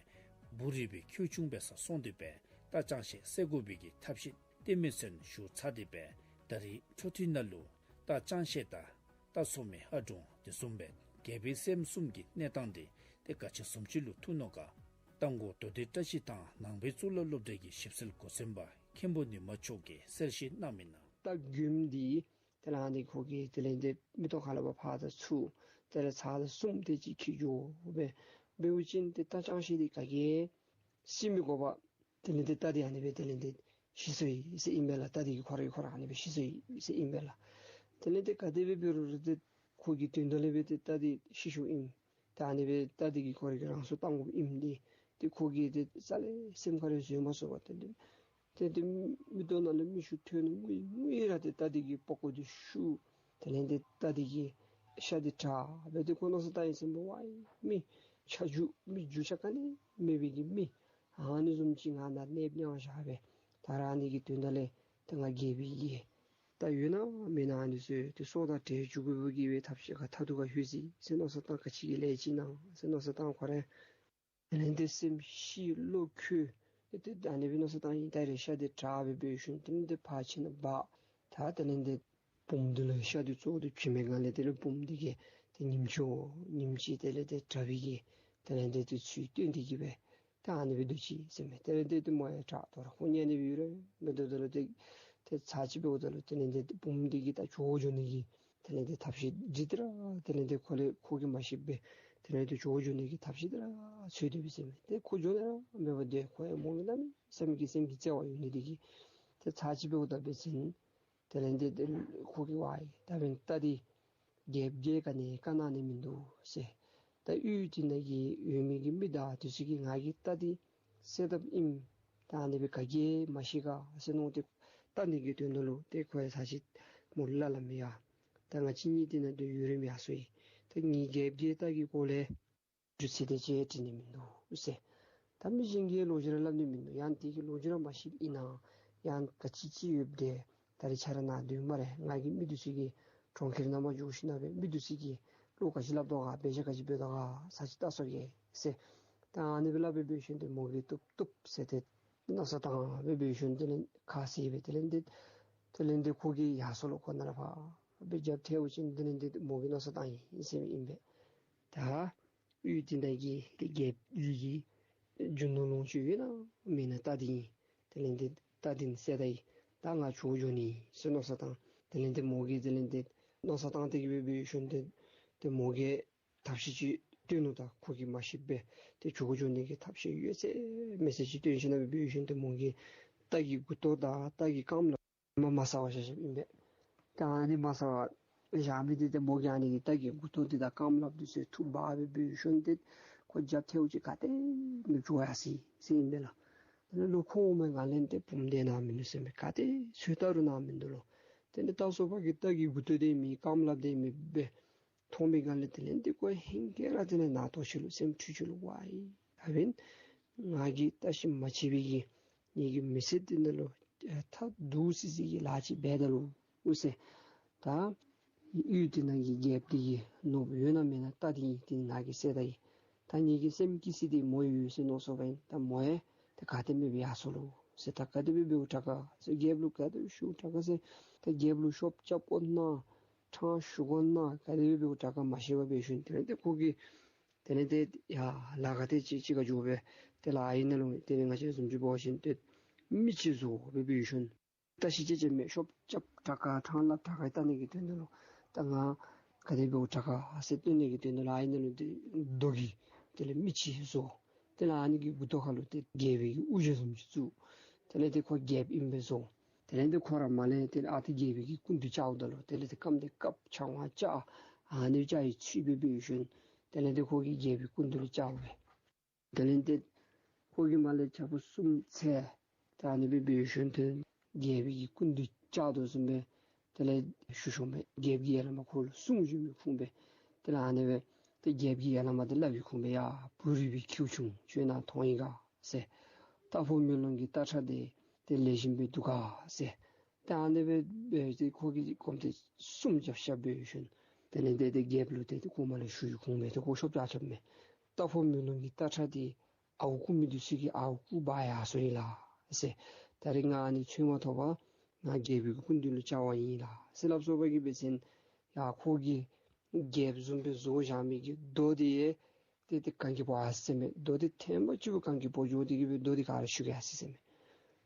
བུ་རུས་པའི་ཁྱེའུ་ཆུང་འབད་སར་སོང་སྟེ་སྦེ་སྟག་ཅང་ཤེས་བསད་དགོ་པའི་གི་ཐབས་ཤེས་བཏོན་མི་ཚུ་ཞུ་ཚར་ཏེ་སྦེ་ད་རིས་འཕྲོ་མཐུད་ནང་ལུ་སྟག་ཅང་ཤེས་དང་སྟག་མཚོ་མོའི་ཨ་དྲུང་དེ་བཟུམ་སྦེ་རྒྱལ་པོའི་སྲསམོ་གསུམ་གྱི་གནས་སྟངས་འདི་ཏེ་ག་ཅི་བཟུམ་ཅིག་ལུ་ཐུག་ནུག་ག། རྟ་མགོ་རྡོ་རྗེ་བཀྲ་ཤིས་དང་ནང་པའི་གཙུག་ལག་སློབ་གྲྭའི་གི་ཞིབ་འཚོལ་གོ་འཛོལ་པ་མཁན་པོ་ནུས་མ་མཆོག་གིས་གསལ་བཤད་གནང་མི་ནང་། སྟག་མགྱོནམ་འདི་དེ་ལས་ཨ་ནི་ཁོ་གིས་དེ་ལས་ཏེ་མིག་ཏོ་ཁ་ལས་ཕར་ཕར་དང་ཚུར་དེ་ལས་ཚར་དང་གསུམ་དེ་ཅིག་འཁྱིད་འགྱོ་སྦེ་འབད་བ་ཅིན་ཏེ་སྟག་ཅང་ཤེས་འདི་ག་གིས་ཤི་མི་དགོ་པར་དེ་ལས་ཏེ་རྟ་འདི་ཨ་ནི་སྦེ་དེ་ལས་ཏེ་ཤི་སོ་ཡི་ཟེར་ཨིན་པས་ལགས། རྟ་འདི་གིས་ཁོ་ར་གིས་ཁོ་ར་ཨ་ནི་སྦེ་ཤི་སོ་ཡི་ཟེར་ཨིན་པས་ལགས། དེ་ལས་ཏེ་ག་དེ་སྦེ་འབད་རུང་ར་ཏེ་ཁོ་གི་དོན་དག་ལས་སྦེ་ཏེ་རྟ་འདི་ཤི་ཤིཝ་ཨིན། ད་ཨ་ནི་སྦེ་རྟ་འདི་གིས་ཁོ་ར་གིས་རང་སྲོག་བཏང་དགོཔ་ཨིནམ་འདི་ཏེ་ཁོ་གིས་ཏེ་རྩ་ལས་སེམས་ཁར་ལས་བཟོད་མ་ཚུགས་པར་ཏེ་ཏེ་ཏེ་མིག་ཏོ་ནང་ལས་མིག་ཆུ་ཐོན་ནུག། ངུ་ཡི་ངུ་ཡི་ར་ཏེ་རྟ་འདི་གི་པགས་ཀོ་འདི་བཤུ། དེ་ལས་ཏེ་རྟ་འདི་གི་ཤ་འདི་དྲག་སྦེ་ཏེ་ཁོ་མནོ་བསམ་བཏང་ཡི་ཟེར་མས། ཝའི་མི་ཆ་རྒྱུས་མི་རྒྱུས་ཆ་ག་ནི་མེད་པའི་གི་མི་ཨ་ནི་བཟུམ་ཅིག་ང་ནཱ་གནས་མྱངས་བཞག་སྦེ་ད་ར་ཨ་ནི་གི་དོན་དག་ལས་ཏེ་ང་རྒྱལ་པོའི་གི་རྟ་ཡོད་ན་མེད་ན་ཨ་ནི་ཚུ་ཏེ་སྲོག་དང་བྲལ་བཅུག་དགོ་པའི་གི་སྦེ་ཐབས་ཤེས་ག་ཐ་དུ་ག་ལྷོད་ཅི་ཟེར་མནོ་བསམ་བཏང་། ག་ཅི་གི་ལས་ཅིག་ཨིན་ན་ཟེར་མནོ་བསམ་བཏང་། ཁོ་ར་དེ་ལས་ཏེ་སེམས་ཤི་བློ་འཁོལ་ཏེ་ཏེ་ཨ་ནི་སྦེ་མནོ་བསམ་བཏང་ཡི། ད་རེས་ཤ་འདི་དྲག་སྦེ་འབད་ཞིནམ་དེ་ལས་ཏེ་ཕར་ཕྱིན་ནཱ་འབག། ད་དེ་ལས་ཏེ་བུམོ་འདི་ལུ་ཤ་འདི་བཙོ་སྟེ་བྱིན་པའི་སྒང་ལས་དེ་ལས་བུམོ་འདི་གིས་ཏེ་ཉིམ་ཅིག་ཉིམ་ཅིག་དེ་ལས་ཏེ་དྲག་པའི་གི་དེ་ལས་ཏེ་ཏེ་ཚུལ་སྟོན་ཏེ་གིས་སྦེ་ད་ཨ་ནི་སྦེ་སྡོད་ཅི་ཟེར་མས། དེ་ལས་ཏེ་ཏེ་མོ་ཡང་དྲག་དོ་རུང་ཁོ་གཉིས་ཨ་ནི་སྦེ་ཡོད་རུང་མི་སྡོད་དོ་ལོ། ཏེ་ཏེ་ཚར་ཅིག་འབདཝ་ད་ལུ་དེ་ལས་ཏེ་བུམོ་འདི་གིས་ད་བྱོག་འགྱོ་ནི་གི་དེ་ལས་ཏེ་ཐབས་ཤེས་འདི་ཏེ་ར་དེ་ལས་ཏེ་ཁོ་ལས་ཁོ་གིས་མ་ཤེས་པར་དེ་ལས་ཏེ་བྱོག་འགྱོ་ནི་གི་ཐབས་ཤེས་འདི་ར་འཚོལ་དོ་པས་ཟེར་མས། ཏེ་ཁོ་འགྱོ་ནི་ར་མེད་པར་ཏེ་ཁོ་ཡང་མོ་གནམ་མེད་ས་མེད་ཀྱི་སེམས་ཀྱི་བརྩེ་བ་ཡོད་ནི་འདི་གིས་ཏེ་ཚར་ཅིག་འབདཝ་ད་འབད་བ་ཅིན་དེ་ལས་ཏེ་ཏེ་ཁོ་གིས་ཝའི་ད་འབདན་རྟ་འདི་རྒྱལཔོ་གིས་ག་ནི་བཀའ་གནང་ནི་མིན་འདུག་ཟེར། ད་ཡུལ་འདི་ནང་གི་ཡོད་མི་གི་མི་དང་དེ་ཚུ་གིས་ང་གིས་རྟ་འདི་བསད་དཔ་ཨིནམ་ད་ཨ་ནི་སྦེ་ག་གིས་མ་ཤེས་ག་ཟེར་མནོ་སྟེ་རྟ་འདི་གི་དོན་དག་ལུ་ཏེ་ཁོ་ཡང་ཚར་ཅིག་མོ་ལུ་སླབ་སླབ་མས་ཡ། ད་ང་བཅས་གཉིས་འདི་ནང་ཏེ་ཡུན་རིངམོ་ཡར་སོ་ཡི། ད་ངེའི་རྒྱལཔོ་གི་རྟ་གི་སྐོར་ལས་རྒྱུ་མཚན་དེ་ཅིག་དྲི་ནི་མིན་འདུག་ཟེར། ད་མི་གཞན་གྱིས་ལོག་ཅི་ར་སླབ་ནི་མིན་འདུག། ཡང་དེ་གི་ལོག་ཅི་ར་མ་ཤེསཔ་ཨིན་ན་ཡང་ག་ཅི་ཅིག་ཡོདཔ་འདི་ད་རེས་ཁྱོད་ར་ནཱ་སྡོད་སྨ་རེ། ང་གིས་མི་འདི་ཚུ་གི་གྲོང་ཁྱེར་ནང་མར་འགྱོ་ཞིནམ་སྦེ་མི་འདི་ཚུ་གི་ བློ་ག་ཅི་སླབ་དོ་ག་འབད་བཞག་ག་ཅི་འབད་དོ་ག་ཚར་ཅིག་བལྟ་སོང་གེ་ཟེར། ད་ཨ་ནི་སྦེ་སླབ་སྦེ་འབད་ཞིནམ་ཏེ་མོ་གིས་བཏུབ་བཏུབ་ཟེར་ཏེ་མནོ་བསམ་བཏང་སྦེ་འབད་ཞིནམ་དེ་ལས་ཁ་བཟེད་སྦེ་དེ་ལས་ཏེ་དེ་ལས་ཏེ་ཁོ་གིས་ཡར་སོང་ལོ་ཁོ་ནཱ་ལས་ཕར་སྦེ་རྒྱབ་ཐལཝ་ཅིག་དེ་ལས་ཏེ་མོ་གིས་མནོ་བསམ་བཏང་ཡི་ཟེར་ཨིན་པས། ད་ཡུལ་དེ་ནང་གི་ཏེ་རྒྱལཔོ་འདི་གི་རྒྱུ་ནོར་ལོངས་སྤྱོད་ཡོད་ན་མེད་ན་བལྟ་སྟེ་ཨིན། དེ་ལས་ཏེ་བལྟ་སྟེ་ཨིན་ཟེར་ད་ཡི། ད་ང་ཆོས་འགྱོ་ནི་ཟེར་མནོ་བསམ་བཏང་། དེ་ལས་ཏེ་མོ་གིས་དེ་ལས་ཏེ་མནོ་བསམ་བཏང་སྟེ་གི་སྦེ་འབད་ཞིནམ་ཏེ་ཏེ་མོ་གིས་ཐབས་ཤེས་ཅིག་སྟོན་ནུག། ད་ཁོ་གིས་མ་ཤེས་པར་ཏེ་ཆོས་འགྱོ་ནི་གི་ཐབས་ཤེས་ཡོད་ཚད་མེད་ཚད་ཅིག་སྟོན་ཞིནམ་སྦེ་འབད་ཞིནམ་ཏེ་མོ་གིས་རྟ་གི་མགུ་ཏོ་དང་རྟ་གི་རྐངམ་ལགཔ་མ་མ་ཟ་བར་བཞག་བཞགཔ་ཨིན་པས། ད་ཨ་ནི་མ་ཟ་བར་བཞག་མི་འདི་ཏེ་མོ་གིས་ཨ་ནི་གི་རྟ་གི་མགུ་ཏོ་འདི་དང་རྐངམ་ལགཔ་འདི་ཚུ་འཐུ་འབག་སྦེ་འབད་ཞིནམ་ཏེ་ཁོ་རྒྱབ་ཐལཝ་ཅིག་ག་ཏེ་མེདཔ་འགྱོ་ཡར་སོ་ཡི་ཟེར་ཨིན་པས་ལགས། དེ་ལས་ལོག་ཁོ་འོང་མི་སྒང་ལས་ཏེ་བུམོ་འདི་ནཱ་མིན་ནུག་ཟེར་མས། ག་ཏེ་འཚོལ་བལྟ་རུང་ནཱ་མིན་འདུག་ལོ། དེ་ལས་བལྟ་སོང་པ་གིས་རྟ་གི་མགུ་ཏོ་འདི་མེད་རྐངམ་ལགཔ་འདི་མེདཔ་སྦེ་མཐོང་མི་སྒང་ལས་དེ་ལས་ཏེ་ཁོ་ཧེང་སྐལ་ར་དེ་ལས་ནང་དོག་ཆི་ལོ་སེམས་འཁྲུལ་ཆི་ལོ། ཝའི་ཨ་བན་ང་གིས་བལྟ་ཤེས་མ་ཤེས་པའི་གི་ངེ་གི་མི་ཚེ་འདི་ནང་ལུ་ཨེ་ཐ་དུ་སི་སི་གི་ལཱ་ཅིག་འབད་ད་ལོ་ཟེར། ད་ཡུལ་དེ་ནང་གི་རྒྱལཔོ་འདི་གི་ནོར་བུ་ཡོད་ན་མེད་ན་བལྟ་སྟེ་ཨིན། དེ་ང་གིས་ཟེར་ད་ཡི། ད་ངེ་གི་སེམས་སྐྱིད་སི་འདི་མོ་ཡོད་ཟེར་མནོ་སོང་པ་ཨིན། ད་མོ་ཡང་ཏེ་ག་དེམ་སྦེ་ཡར་སོང་ལོ་ཟེར། ད་ག་དེ་སྦེ་འབདཝ་དྲག་ག་ཟེར། རྒྱལཔོ་ལུ་ག་དེ་སྦེ་ཞུ་དྲག་ག་ཟེར། ད་རྒྱལཔོ་ལུ་ཤོབ་རྐྱབ་དགོ་ན་ཕྲང་ཞུ་དགོ་ན་ག་དེ་སྦེ་འབདཝ་དྲག་ག་མ་ཤེས་པར་འབད་ཞིནམ་དེ་ལས་ཏེ་ཁོ་གིས་དེ་ལས་ཏེ་ཡར་ལ་ག་ཏེ་ཅིག་ཅིག་ཁར་འགྱོ་སྦེ་ཏེ་ལཱ་ཨིན་ན་ལུ་དེ་ལས་ང་བཅས་བཟུམ་ཅིག་འབད་བ་ཅིན་ཏེ་མི་ཅིག་བཟོ་སྦེ་འབད་ཞིནམ་བལྟ་ཤེས་ཅིག་ཅིག་མེད། ཤོབ་རྐྱབ་དྲག་ག་ཕྲང་སླབ་དྲག་ག་བལྟ་ནི་གི་དོན་དུ་ལུ་ད་ང་ག་དེ་འབདཝ་དྲག་ག་ཟེར་སྟོན་ནི་གི་དོན་དུ་ལུ་ཨ་ནི་ལུ་ཏེ་རྡོ་གི་དེ་ལས་མི་ཅིག་བཟོ། དེ་ལས་ཨ་ནི་གི་མགུ་ཏོ་ཁར་ལུ་ཏེ་རྒྱལ་པོའི་གི་དབུ་ཞྭ་བཟུམ་ཅིག་བཙུགས། དེ་ལས་ཏེ་ཁོ་རྒྱལཔོ་ཨིན་པས་བཟོ། དེ་ལས་ཏེ་ཁོ་ར་མར་ལས་ཏེ་ཨ་ཏི་རྒྱལ་པོའི་གི་སྐུ་མདུན་བཅརཝ་ད་ལུ་དེ་ལས་ཏེ་རྐངམ་འདི་བཀབ་ཕྱག་དབང་བཅར། ཨ་ནི་བཅར་བའི་ཚུལ་སྦེ་འབད་ཞིནམ་དེ་ལས་ཏེ་ཁོ་གིས་རྒྱལ་པོའི་སྐུ་མདུན་ལུ་བཅར་བས། དེ་ལས་ཏེ་ཁོ་གིས་མར་ལས་ཕྱག་པོ་གསུམ་འཚལ། ད་ཨ་ནི་སྦེ་འབད་ཞིནམ་ཏེ་རྒྱལ་པོའི་གི་སྐུ་མདུན་བཅར་དོ་བཟུམ་སྦེ་དེ་ལས་ཞུ་ཞུཝ་མས། རྒྱལཔོ་གིས་ཡར་ལས་མར་ཁོ་ལུ་གསུང་བྱིན་མི་ཁུངས་སྦེ་དེ་ལས་ཨ་ནི་སྦེ་ཏེ་རྒྱལཔོ་གིས་ཡར་ལས་མར་ཏེ་སླབ་པའི་ཁུངས་སྦེ་ཡ་བུ་རུས་པའི་ཁྱེའུ་ཆུང་ཁྱོད་ནཱ་མཐོང་ཡི་ག་ཟེར། རྟ་ཕོ་མེ་ལོང་གི་རྟ་ཁྲ་འདི་ཏེ་ལེགས་ཤོམ་སྦེ་འདུག་ག་ཟེར། ད་ཨ་ནི་སྦེ་འབད་དེ་ཁོ་གིས་སྐོམ་སྟེ་གསུམ་རྒྱབ་ཤ་འབད་ཞིནམ་དེ་ལས་ཏེ་ཏེ་རྒྱལཔོ་ལུ་ཏེ་ཏེ་ཁོ་མར་ལས་ཞུ་བའི་ཁུངས་སྦེ་ཏེ་ཁོ་ཤོབ་རྐྱབ་རྐྱབ་མས། རྟ་ཕོ་མེ་ལོང་གི་རྟ་ཁྲ་འདི་ཨརཝ་རྐུ་མི་འདི་ཚུ་གིས་ཨརཝ་རྐུ་འབག་ཡར་སོ་ཡི་ལགས་ཟེར། ད་རིས་ང་ཨ་ནི་འཚོལ་མ་ཐོབ་པར་ང་རྒྱལ་པོའི་གི་སྐུ་མདུན་ལུ་བཅར་བ་ཨིན་ལགས་ཟེར་སླབ་སོང་པ་གིས་འབད་བ་ཅིན་ཡ་ཁོ་གིས་རྒྱལཔོ་བཟུམ་སྦེ་བཟོ་བཞག་མི་གི་རྡོ་འདི་ཡང་ཏེ་ཏེ་གངས་ཀྱི་བུ་ཨ་ཟེར་མས། རྡོ་འདི་ཐེངས་མ་གཅིག་གངས་ཀྱི་བུ་འགྱོ་སྟེ་གི་སྦེ་རྡོ་འདི་ག་ར་ཤུགས་ཡར་སོ་ཡི་ཟེར་མས།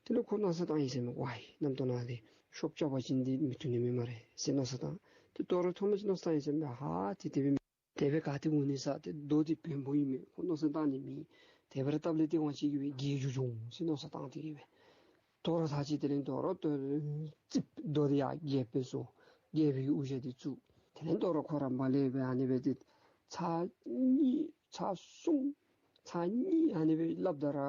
དེ་ལས་ཁོ་མནོ་བསམ་བཏང་ཡི་ཟེར་མས། ཝའི་རྣམ་རྟོག་ནང་འདི་ཤོབ་རྐྱབ་པ་ཅིན་འདི་མི་བཏུབ་ནི་མས་སྨ་རེ་ཟེར་མནོ་བསམ་བཏང་། ཏེ་དོ་རུང་ཐོག་མ་ཅིག་མནོ་བསམ་བཏང་ཡི་ཟེར་མས། ཧ་ཏེ་དེ་སྦེ་དེ་སྦེ་ག་ཏེ་འོང་ནི་ཟེར། ཏེ་རྡོ་འདི་བེམ་པོ་ཨིན་མས། ཁོ་མནོ་བསམ་བཏང་ནི་མེད། དེ་སྦེ་ར་སྟབས་ལེགས་ཏེ་འོང་ཅི་གི་སྦེ་རྒྱལ་འགྱོ་འགྱོ་འོང་ཟེར་མནོ་བསམ་བཏང་སྟེ་གི་སྦེ་དོ་རུང་ཚར་ཅིག་དེ་ལས་དོ་རུང་དོ་རུང་ཙིགཔ་རྡོ་འདི་ཡར་རྒྱལཔོ་སྦེ་བཟོ། རྒྱལ་པོའི་གི་དབུ་ཞྭ་འདི་བཙུགས། དེ་ལས་དོ་རུང་ཁོ་ར་མར་ལས་སྦེ་ཨ་ནི་སྦེ་ཏེ་ཚར་གཉིས་ཚར་གསུམ་ཚར་གཉིས་ཨ་ནི་སྦེ་སླབ་ད་ར་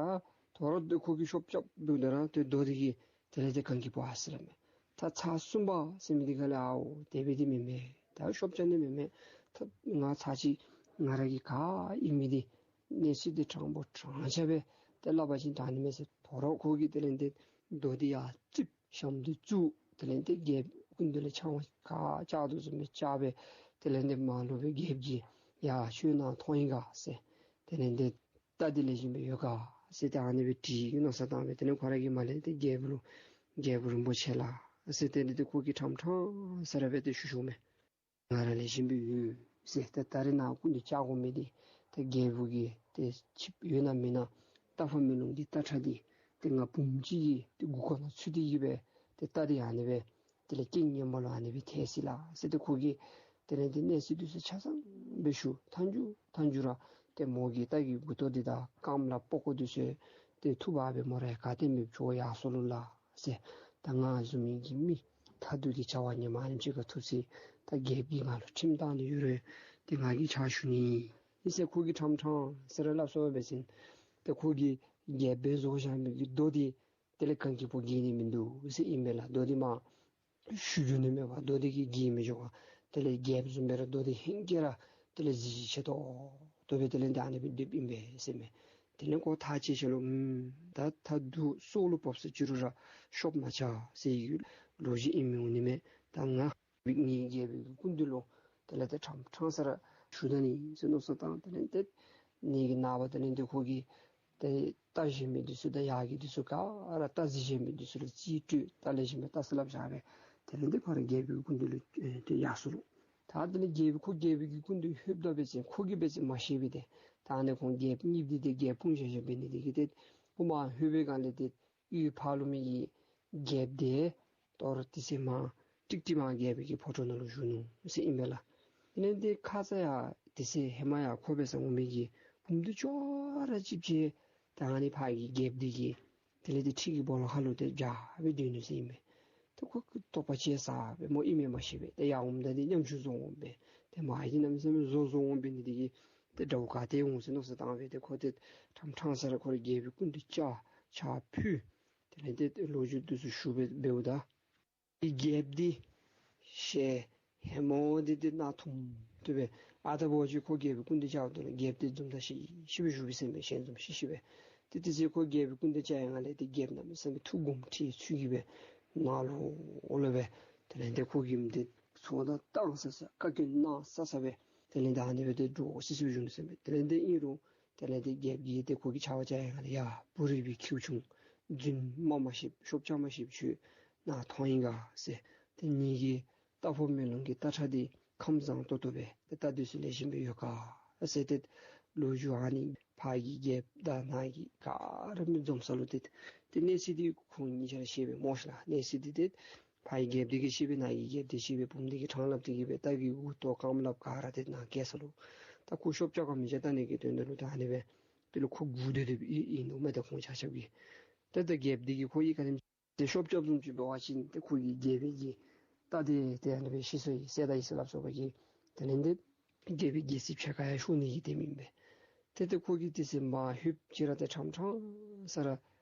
དོ་རུང་ཏེ་ཁོ་གིས་ཤོབ་རྐྱབ་འབདཝ་ད་ར་ཏེ་རྡོ་འདི་གིས་དེ་ལས་ཏེ་གངས་ཀྱི་བུ་ཨ་ཟེར་སླབ་མས། ད་ཚར་གསུམ་པ་ཟེར་མི་འདི་ག་ལས་ཨའོ་དེ་སྦེ་འདི་མེན་མས། ད་ཤོབ་རྐྱབ་ནི་མེན་མས། ད་ང་ཚར་ཅིག་ང་ར་གི་ག་ཨིན་མི་འདི་གནས་ཚུལ་འདི་དྲང་པོ་དྲང་ཆ་སྦེ་ཏེ་སླབ་པ་ཅིན་དྲག་ནི་མས་ཟེར། དོ་རུང་ཁོ་གིས་དེ་ལས་ཏེ་རྡོ་འདི་ཡར་ཙིགཔ་ཞྭམོ་འདི་བཙུགས། དེ་ལས་ཏེ་རྒྱལཔོ་སྐུ་མདུན་ལས་ཕྱག་དབང་ག་རྐྱབ་དོ་བཟུམ་སྦེ་རྐྱབ་སྦེ་དེ་ལས་ཏེ་མར་ལུ་སྦེ་རྒྱལཔོ་གིས་ཡ་ཁྱོད་ནཱ་མཐོང་ཡི་ག་ཟེར། དེ་ལས་ཏེ་རྟ་འདི་ལེགས་ཤོམ་སྦེ་ཡོད་ག་ཟེར་ཏེ་ཨ་ནི་སྦེ་དྲི་མནོ་བསམ་བཏང་སྦེ་དེ་ལས་ཁོ་ར་གིས་མར་ལས་ཏེ་རྒྱལཔོ་ལུ་རྒྱལཔོ་རིན་པོ་ཆེ་ལགས་ཟེར་དེ་ལས་ཏེ་ཁོ་གིས་ཕྲང་ཕྲང་ས་ར་སྦེ་ཏེ་ཞུ་ཞུཝ་མས། ང་ར་ལེགས་ཤོམ་སྦེ་ཡོད་ཟེར། ཏེ་ད་རིས་ནཱ་སྐུ་མདུན་བཅར་དགོ་མི་འདི་ཏེ་རྒྱལ་པོ་གི་ཏེ་ཆིབས་ཡོད་ན་མེད་ན་རྟ་ཕོ་མེ་ལོང་གི་རྟ་ཁྲ་འདི་ཏེ་ང་བུམོ་ཅིག་གི་ཏེ་མགུ་སྐོར་ནང་ཚུད་དེ་གི་སྦེ་ཏེ་རྟ་འདི་ཨ་ནི་སྦེ་དེ་ལས་རྐྱེན་ངན་པ་ལུ་ཨ་ནི་སྦེ་ཐལ་སོ་ཡི་ལགས་ཟེར་ཏེ་ཁོ་གིས་དེ་ལས་ཏེ་གནས་ཚུལ་འདི་ཚུ་ཆ་ཚང་སྦེ་ཞུ། མཐའ་མཇུག་མཐའ་མཇུག་ར་ཏེ་མོ་གིས་རྟ་གི་མགུ་ཏོ་འདི་དང་རྐངམ་ལགཔ་པགས་ཀོ་འདི་ཚུ་ཏེ་འཐུ་འབག་སྦེ་མོ་ར་ག་ཏེ་མེདཔ་བྱོག་ཡར་སོ་ལོ་ལགས་ཟེར། ད་ང་བཟུམ་མའི་གི་མི་ཐ་དུ་གི་བྱ་བ་ངན་མ་ཨ་ནེམ་ཅིག་ཁར་ཐུག་ཅི། ད་རྒྱལཔོ་གིས་ང་ལུ་ཁྲིམས་བཏང་ནི་ཡོད་རུང་ཏེ་ང་གིས་ཕྱག་ཞུ་ནི་ཨིན་ཟེར་ཁོ་གིས་ཕྲང་ཕྲང་ས་ར་སླབ་སོང་པ་འབད་བ་ཅིན་ཏེ་ཁོ་གིས་རྒྱལཔོ་བཟོ་བཞག་མི་གི་རྡོ་འདི་དེ་ལས་གངས་ཀྱི་བུ་འགྱེལ་ནི་མིན་འདུག་ཟེར་ཨིན་པས་ལགས། རྡོ་འདི་མར་ཤུགས་རྒྱུ་ནི་མེད་པར་རྡོ་འདི་གིས་འགྱེལ་མི་ཆོག་པར་དེ་ལས་རྒྱལཔོ་བཟུམ་སྦེ་ར་རྡོ་འདི་ཧེང་སྐལ་ར་དེ་ལས་གཟི་བརྗིད་ཆེ་ཏོག་ཏོ་སྦེ་དེ་ལས་ཏེ་ཨ་ནི་སྦེ་སྡོདཔ་ཨིན་པས་ཟེར་མས། དེ་ལས་ཁོ་ཐག་བཅད་ཅི་ལོ། ཨུམ་ད་ད་འདི་སྲོག་ལུ་བབས་སོ་ཅི་རུང་ར་ཤོབ་མ་རྐྱབ་ཟེར་བའི་ལོ་རྒྱུས་ཨིན་མི་འོང་ནི་མས། ད་ང་ངེའི་རྒྱལ་པོའི་སྐུ་མདུན་ལུ་ དེ་ལས་ཏེ་ཕྲང་ཕྲང་ས་ར་ཞུ་ད་ནི་ཟེར་མནོ་བསམ་བཏང་། དེ་ལས་ཏེ་ནི་གི་ནངས་པ་དེ་ལས་ཏེ་ཁོ་གིས་ཏེ་རྟ་བཞོན་མི་འདི་ཚུ་དང་ཡར་གྱི་འདི་ཚུ་ག་ར་རྟ་རྫི་བཞོན་མི་འདི་ཚུ་ལུ་རྩིས་སྤྲོད། རྟ་ལེགས་ཤོམ་སྦེ་བལྟ་ས་སླབ་བཞག་སྦེ་དེ་ལས་ཏེ་ཕར་རྒྱལཔོ་གི་སྐུ་མདུན་ལུ་ཨེ་ཏེ་ཡར་སོང་ནུག། ད་དེ་ལས་རྒྱལཔོ་ཁོ་རྒྱལཔོ་གི་སྐུ་མདུན་ལྷོདཔ་ད་འབད་བ་ཅིན་ཁོ་གིས་འབད་བ་ཅིན་མ་ཤེས་པས་ཏེ། ད་ཨ་ནི་ཁོང་རྒྱལཔོ་གཉིས་འདི་ཏེ་རྒྱལཔོ་དཔུང་བཞག་བཞགཔ་འབད་ནི་དེ་གིས་ཏེ་ཁོ་མར་ལྷོད་པའི་སྒང་ལས་ཏེ་གཡུས་ཕར་ལུ་མི་གི་རྒྱལཔོ་འདི་དོ་རུང་དེ་ཚེ་མར་ཀྲིག་ཀྲི་མར་རྒྱལཔོ་གི་ཕོ་བྲང་ནང་ལུ་བཞུགས་ནུག་ཟེར་ཨིན་པས་ལགས། དེ་ལས་ཏེ་ཁ་ཙ་ཡང་དེ་ཚེ་ཧེ་མ་ཡང་ཁོ་འབད་སར་འོང་མི་གི་བུམོ་འདི་ཅོག་ར་གཅིགཔ་ཅིག་ད་ཨ་ནི་ཕར་གྱི་རྒྱལཔོ་འདི་གི་དེ་ལས་ཏེ་ཁྲི་གི་སྦོ་ལོགས་ཁར་ལུ་ཏེ་བཞག་སྦེ་སྡོད་ནུག་ཟེར་ཨིན་པས། ཏེ་ཁོ་གིས་དོགས་པ་སྐྱེས་ས་སྦེ་སྨོ། ཨིན་མས་མ་ཤེས་པས། ཏེ་ཡར་འོངམ་ད་འདི་ཉམ་ཆུང་བཟོ་འོང་པས། ཏེ་མར་གྱི་གནམ་མེད་ས་མེད་བཟོ་བཟོ་འོང་པས་ནི་དེ་གིས་ཏེ་དགྲ་བོ་ག་ཏེ་འོང་ཟེར་མནོ་བསམ་བཏང་སྦེ་ཏེ་ཁོ་ཏེ་ཕྲང་ཕྲང་ས་ར་ཁོ་ར་རྒྱལཔོ་གི་སྐུ་མདུན་བཅར་ཕྱག་ཕུལ། དེ་ལས་ཏེ་ལོ་རྒྱུས་འདི་ཚུ་ཞུ་སྦེ་འབདཝ་ད་རྒྱལཔོ་འདི་ཞལ་ཧེ་མ་འདི་ཏེ་གནག་ཐུམ་ཐུམ་སྦེ། ཨ་རྟག་བུ་ཅིག་ཁོ་རྒྱལཔོ་གི་སྐུ་མདུན་བཅརཝ་ད་ལུ་རྒྱལཔོ་འདི་འཛུམ་མདངས་ཤིག་ཤིག་སྦེ་བཞུགས་པས་ཟེར་མས། ཞལ་འཛུམ་ཤིག་ཤིག་སྦེ། ཏེ་དེ་ཚེ་ཁོ་རྒྱལཔོ་གི་སྐུ་མདུན་བཅར་བའི་སྒང་ལས་ཏེ་རྒྱལཔོ་གནམ་མེད་ས་མེད་ཐུགས་དགོངསམ་ཁྲེལ་ཚུལ་གྱིས་སྦེ་ནང་ལོགས་ལུ་སྦེ་དེ་ལས་ཏེ་ཁོ་གིས་འདི་ཚོགས་གཏང་ས་ས་བཀའ་བཀྱོན་གནང་ས་ས་སྦེ་དེ་ལས་ད་ཨ་ནི་སྦེ་ཏེ་འདྲོག་སི་སི་སྦེ་བཞུགས་ནུག་ཟེར་མས། དེ་ལས་ཏེ་ཨིན་རུང་དེ་ལས་ཏེ་རྒྱལཔོ་གིས་ཏེ་ཁོ་གི་བྱ་བ་བཅར་བའི་སྒང་ལས་ཡ་བུ་རུས་པའི་ཁྱེའུ་ཆུང་རྫུན་སྨྲ་མ་ཤེསཔ་ཤོབ་རྐྱབ་མ་ཤེསཔ་ཁྱོད་ནཱ་ཐོན་ཡི་ག་ཟེར། ཏེ་ངེ་གི་རྟ་ཕོ་མེ་ལོང་གི་རྟ་ཁྲ་འདི་ཁམས་བཟང་ཏོག་ཏོ་སྦེ་ཏེ་རྟ་འདི་ཚུ་ལེགས་ཤོམ་སྦེ་ཡོད་ག་ཟེར་ཏེ་ལོ་རྒྱུས་ཨ་ནི་ཕར་གྱི་རྒྱལཔོ་དང་ནཱ་གི་ག་ར་མི་འཛོམས་ས་ལུ་ཏེ་ཏེ་གནས་ཚུལ་འདི་ཁོང་གཉིས་ཆ་ར་ཤེས་པས་སྨོ་ཤ་ལགས། གནས་ཚུལ་འདི་ཏེ་ཕར་གྱི་རྒྱལཔོ་འདི་གིས་ཤེས་པས། ནཱ་གི་རྒྱལཔོ་འདི་ཤེས་པས། བུམོ་འདི་གིས་ཕྲང་སླབ་སྟེ་གིས་སྦེ་རྟ་གི་མགུ་ཏོ་རྐངམ་ལགཔ་ག་ར་ཏེ་ནཱ་བཀལ་ས་ལུ་ད་ཁོ་ཤོབ་རྐྱབ་ག་མི་རྐྱབ་བལྟ་ནི་གི་དོན་དག་ལུ་ད་ཨ་ནི་སྦེ་དེ་ལུ་ཁོ་སྒུག་སྡོད་སྡོདཔ་ཨིན་ནུག་མས། ད་ཁོང་ཆ་ཁྱབ་ཀྱིས་ཏེ་ད་རྒྱལཔོ་འདི་གིས་ཁོ་གིས་ག་དེམ་ཏེ་ཤོབ་རྐྱབ་བཟུམ་ཅིག་འབད་བ་ཅིན་ཏེ་ཁོ་གིས་རྒྱལ་པོའི་གི་རྟ་འདི་ཏེ་ཨ་ནི་སྦེ་ཤི་སོ་ཡི་ཟེར་ད་ཡི་ཟེར་སླབ་སོ་བ་གིས། དེ་ལས་ཏེ་རྒྱལ་པོའི་རྒྱལ་སྲིད་ཕྱེད་ཀ་ཡང་ཤོར་ནི་གི་དེམ་ཨིན་པས། ཏེ་ཏེ་ཁོ་གིས་དེ་ཚེ་མར་ལྷོདཔ་ཅིག་ར་ཏེ་ཕྲང་ཕྲང་ས་ར་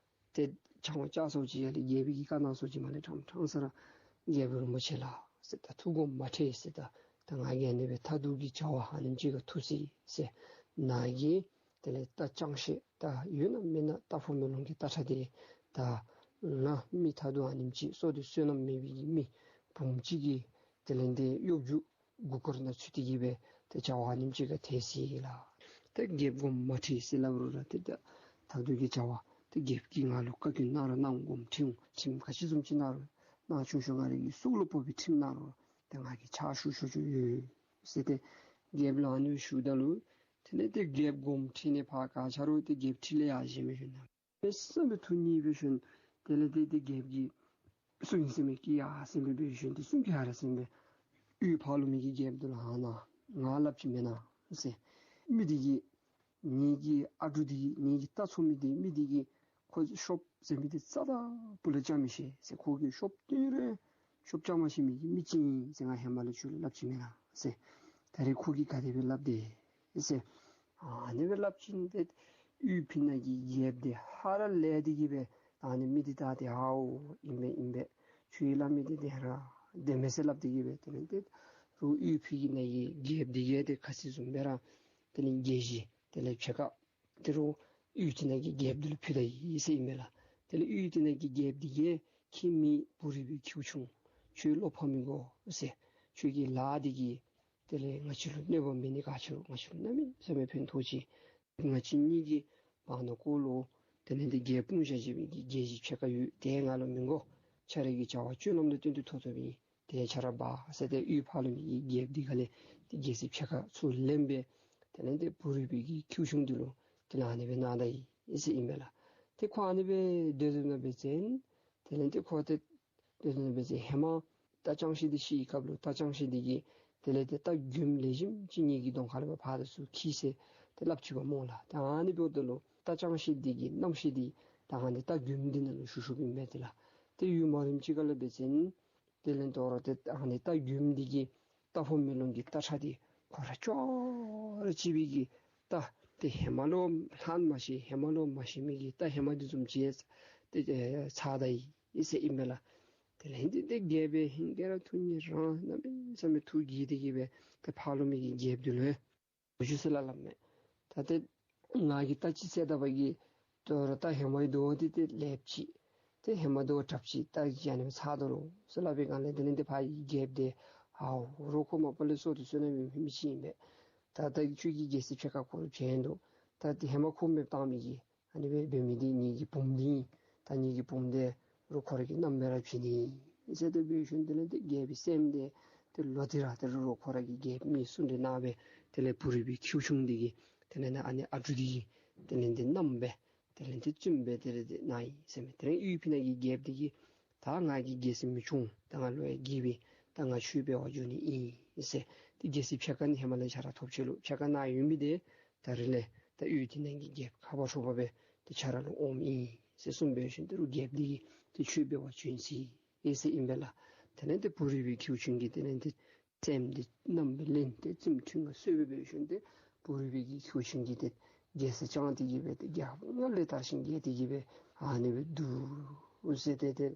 ཏེ་ཆང་བ་བཅའ་སོ་ཅིག་ཡ་ལས་རྒྱལ་པོའི་གི་བཀའ་གནང་སོ་ཅིག་མ་ལས་ཕྲང་ཕྲང་ས་ར་རྒྱལ་པོ་རིན་པོ་ཆེ་ལགས་ཟེར། ད་ཐུགས་དགོངསམ་མ་ཁྲེལ་ཟེར། ད་ད་ང་གིས་ཨ་ནི་སྦེ་མཐའ་ཐུག་གི་བྱ་བ་ཨ་ནེམ་ཅིག་ཁར་ཐུག་ཅི་ཟེར། ནཱ་གིས་དེ་ལས་རྟ་ཅང་ཤེས་ད་ཡོད་ན་མེད་ན་རྟ་ཕོ་མེ་ལོང་གི་རྟ་ཁྲ་འདི་ད་ང་མི་མཐའ་ཐུག་ཨ་ནེམ་ཅིག་བསོད་བདེ་བསོད་ནམས་མེད་པའི་གི་མི་བུམོ་ཅིག་གི་དེ་ལས་ཏེ་གཡོ་སྒྱུ་མགུ་སྐོར་ནང་ཚུད་དེ་གིས་སྦེ་ཏེ་བྱ་བ་ཨ་ནེམ་ཅིག་ཁར་ཐལ་ཅི་ལགས། ཏེ་རྒྱལཔོ་དགོངསམ་མ་ཁྲེལ་ཟེར་སླབ་རུང་ར་ཏེ་ད་མཐའ་ཐུག་གི་བྱ་བ་ཏེ་རྒྱལཔོ་གིས་ང་ལུ་བཀའ་བཀྱོན་གནང་རུང་གནང་དགོངསམ་ཁྲེལ་འོང་། ཁྲིམས་ག་ཅི་བཟུམ་ཅིག་གནང་རུང་གནང་ཆུང་ཤོས་ང་རའི་གི་སྲོག་ལུ་ཕོག་པའི་ཁྲིམས་གནང་རུང་ཏེ་ང་གིས་ཕྱག་ཞུ་ཆོག་ཆོག་ཡོད་ཟེར་ཏེ་རྒྱལཔོ་ལུ་ཨ་ནི་ཞུཝ་ད་ལུ་དེ་ལས་ཏེ་རྒྱལཔོ་དགོངསམ་ཁྲེལ་ནི་ཕར་ག་ཆ་རུང་ཏེ་རྒྱལཔོ་ཁྲི་ལས་ཡར་བཞེངས་སྦེ་བཞུགས་ནུག། མེད་ས་མེད་ཐུགས་མཉེས་སྦེ་བཞུགས། དེ་ལས་ཏེ་ཏེ་རྒྱལཔོ་གིས་གསུངས་ཡི་ཟེར་མས། ཀི་ཡ་ཟེར་མས་སྦེ་བཞུགས་ཏེ་གསུངས་ཀི་ཧ་ར་ཟེར་མས། གཡུས་ཕར་ལུ་མི་གི་རྒྱལཔོ་འདི་ལུ་ཧ་ན་ང་སླབ་ཅི་མེན་ན་ཟེར། མི་འདི་གིས་ངེ་གི་ཨ་གྲུ་འདི་གིས་ངེ་གི་རྟ་འཚོ་མི་འདི་མི་འདི་གིས་ཁོ་ཤོབ་ཟེར་མི་འདི་རྩ་དང་སྤུ་ལས་རྐྱབ་མི་ཤེས་ཟེར། ཁོ་གིས་ཤོབ་སྟོན་རུང་ཤོབ་རྐྱབ་མ་ཤེས་མི་གི་མི་ཅིག་ཨིན་ཟེར་ང་ཧེ་མ་ལས་ཁྱོད་ལུ་སླབ་ཅི་མེན་ན་ཟེར། ད་རེས་ཁོ་གིས་ག་དེ་སྦེ་སླབ་དེས་ཟེར། ཨ་ནི་སྦེ་སླབ་ཅི་ཏེ་གཡུས་ཕྱི་ནང་གི་རྒྱལཔོ་འདི་ཧ་ར་ལས་ཏེ་གིས་སྦེ་ད་ཨ་ནི་མི་འདི་ད་ཏེ་ཧའོ་ཨིན་པས་ཨིན་པས། ཁྱོད་ཀྱིས་སླབ་མི་འདི་བདེན་ར་བདེན་མས་ཟེར་སླབ་སྟེ་གིས་སྦེ་དེ་ལས་ཏེ་རུང་གཡུས་ཕྱི་གི་ནང་གི་རྒྱལཔོ་འདི་གིས་ཏེ་ཁ་ཙ་བཟུམ་སྦེ་ར་དེ་ལས་རྒྱལ་གཞི་དེ་ལས་ཕྱེད་ཀ་དེ་རུང་གཡུས་ཕྱི་ནང་གི་རྒྱལཔོ་འདི་ལུ་ཕུལ་ད་ཡི་ཟེར་ཨིན་མས་ལགས། དེ་ལས་གཡུས་ཕྱི་ནང་གི་རྒྱལཔོ་འདི་གིས་ཁྱེད་མི་བུ་རུས་པའི་ཁྱེའུ་ཆུང་ཁྱོད་བློ་ཕམ་མི་དགོ་ཟེར། ཁྱོད་ཀྱི་ལཱ་འདི་གིས་དེ་ལས་ང་བཅས་ལུ་གནོད་པ་མེད་ནི་ག་ཅི་རུང་ང་བཅས་ལུ་གནམ་མེད་ས་མེད་ཕན་ཐོགས་ཅི། ང་བཅས་གཉིས་ཀྱི་བར་ན་ཁོ་ལུ་དེ་ལས་ཏེ་རྒྱལཔོ་དཔུང་བཞག་བཞག་པའི་གི་རྒྱལ་གཞི་ཕྱེད་ཀ་ཡོད། དེ་ང་ལུ་མི་དགོ། ཁྱོད་རའི་གི་བྱ་བ་སྤྱོད་ལམ་དང་བསྟུན་ཏེ་ཐོབ་ཐོབ་ཨིན། དེ་ཁྱོད་ར་འབག་ཟེར་ཏེ་གཡུས་ཕར་ལུ་མི་གི་རྒྱལཔོ་འདི་ག་ལས་ཏེ་རྒྱལ་སྲིད་ཕྱེད་ཀ་ཚུར་ལེན་སྦེ་དེ་ལས་ཏེ་བུ་རུས་པའི་གི་ཁྱེའུ་ཆུང་འདི་ལུ་དེ་ལས་ཨ་ནི་སྦེ་གནང་ད་ཡི་ཟེར་ཨིན་མས་ལགས། ཏེ་ཁོ་ཨ་ནི་སྦེ་སྡོད་སྡོདཔ་ད་འབད་བ་ཅིན་དེ་ལས་ཏེ་ཁོ་ཏེ་སྡོད་སྡོདཔ་ད་འབད་བ་ཅིན་ཧེ་མ་རྟ་ཅང་ཤེས་འདི་ཤི་བའི་སྐབས་ལུ་རྟ་ཅང་ཤེས་འདི་གིས་དེ་ལས་ཏེ་རྟ་རྒནམ་ལེགས་ཤོམ་ཅིག་ངེ་གི་གདོང་ཁ་ལས་ཕར་ཕར་དང་ཚུར་འཁྱིད་ཟེར་ཏེ་སླབ་ཅི་པ་སྨོ་ལགས། ཏེ་ཨ་ནི་འབདཝ་ད་ལུ་རྟ་ཅང་ཤེས་འདི་གི་རྣམ་ཤེས་འདི་ད་ཨ་ནི་རྟ་རྒནམ་འདི་ནང་ལུ་ཞུགས་ཞུགསཔ་ཨིན་མས་ཏེ་ལགས། ཏེ་ཡུན་མ་རིངམ་ཅིག་ཁ་ལས་འབད་བ་ཅིན་དེ་ལས་དོ་རུང་ཏེ་ཨ་ནི་རྟ་རྒནམ་འདི་གིས་རྟ་ཕོ་མེ་ལོང་གི་རྟ་ཁྲ་འདི་ཁོ་ར་ཅོག་ར་གཅིག་པའི་གི་རྟ་ཏེ་ཧེ་མ་ལུ་ལྷག་མ་ཤེས་ཧེ་མ་ལུ་མ་ཤེས་མི་གི་རྟ་ཧེ་མ་འདི་བཟུམ་ཅིག་ཏེ་ཨེ་ཚར་ད་ཡི་ཟེར་ཨིན་མས་ལགས། དེ་ལས་ཏེ་ཏེ་རྒྱལཔོ་ཧིང་གིས་ར་ཐུགས་མཉེས་རང་གནམ་མེད་ས་མེད་ཐུགས་དགྱེས་ཏེ་གིས་སྦེ་ཏེ་ཕར་ལུ་མི་གི་རྒྱལཔོ་འདི་ལུ་ཞུ་ཟེར་སླབ་སླབ་མས། ད་ཏེ་ང་གིས་རྟ་ཅིག་བསད་ད་པ་གིས་དོ་རུང་རྟ་ཧེ་མ་ཡི་དོ་འདི་ཏེ་ལེགསཔ་ཅིག་ཏེ་ཧེ་མ་དོ་དྲགཔ་ཅིག་རྟ་གིས་ཨ་ནི་སྦེ་ཚར་དོ་རུང་ཟེར་སླབ་པའི་སྒང་ལས་དེ་ལས་ཏེ་ཕར་གྱི་རྒྱལཔོ་འདི་ ཨའོ་རོགས་ཁོ་མ་པ་ལས་བསོད་དེ་བསོད་ནམས་ཡོད་མི་ཅིག་ཨིན་པས། ད་ད་ཁྱོད་ཀྱིས་རྒྱལ་སྲིད་ཕྱེད་ཀ་ཁོ་ལུ་བྱིན་དོ། ད་དེ་ཧེ་མ་ཁོ་མེདཔ་བཏང་མི་གི་ཨ་ནི་སྦེ་འབད་མི་འདི་ངེ་གི་བུམོ་འདི་ཨིན། ད་ངེ་གི་བུམོ་འདི་རོགས་ཁོ་ར་གི་མནའམ་སྦེ་ར་བྱིན་ནི་ཟེར་ཏེ་འབད་ཞིནམ་དེ་ལས་དེ་རྒྱལ་པོའི་སྲསམོ་འདི་དེ་ལོག་སྟེ་ར་དེ་རོགས་ཁོ་ར་གི་རྒྱལཔོ་མི་གསུམ་འདི་ནང་སྦེ་དེ་ལས་བུ་རུས་པའི་ཁྱེའུ་ཆུང་འདི་གིས་དེ་ལས་ནི་ཨ་ནི་ཨ་འབྲུག་འདི་གི་དེ་ལས་དེ་མནའམ་སྦེ་དེ་ལས་དེ་བཙུནམོ་སྦེ་དེ་ལས་དེ་ནཱ་ཡི་ཟེར་མས། དེ་ལས་ཡུལ་ཕྱི་ནང་གི་རྒྱལཔོ་འདི་གིས་ད་ང་གིས་རྒྱལ་སྲིད་མི་སྐྱོང་། ད་ང་ལོ་ཡང་རྒས་པས། ད་ང་ཆོས་འབད་བར་འགྱོ་ནི་ཨིན་ཟེར། དེ་རྒྱལ་སྲིད་ཕྱེད་ཀ་ནི་ཧེ་མ་ལས་ཁྱོད་ར་ཐོབ་ཅི་ལོ། ཕྱེད་ཀ་ནཱ་ཡོད་མི་འདི་ད་རིས་ལས་ད་ཡུལ་དེ་ནང་གི་རྒྱལཔོ་ཁ་བ་ཧྲོ་བ་སྦེ་དེ་ཁྱོད་ར་ལུ་འོངམ་ཨིན་ཟེར་གསུངས་འབད་ཞིནམ་དེ་རུ་རྒྱལཔོ་འདི་གིས་དེ་ཆོས་འབད་བར་བྱོན་ཅི་ཨིན་ཟེར་ཨིན་པས་ལགས། དེ་ལས་དེ་བུ་རུས་པའི་ཁྱེའུ་ཆུང་གིས་དེ་ལས་དེ་སྲསམོ་འདི་མནའམ་སྦེ་ལེན་ཏེ་བཙུནམོ་ཁྲི་མངའ་གསོལ་བ་འབད་ཞིནམ་དེ་བུ་རུས་པའི་གི་ཁྱེའུ་ཆུང་གིས་དེ་རྒྱལ་སྲིད་བསྐྱངས་ཏེ་གི་སྦེ་དེ་རྒྱལཔོ་སྔར་ལས་དར་ཞིང་རྒྱས་ཏེ་གི་སྦེ་ཨ་ནི་སྦེ་འདུག་ཟེར་ཏེ་དེ་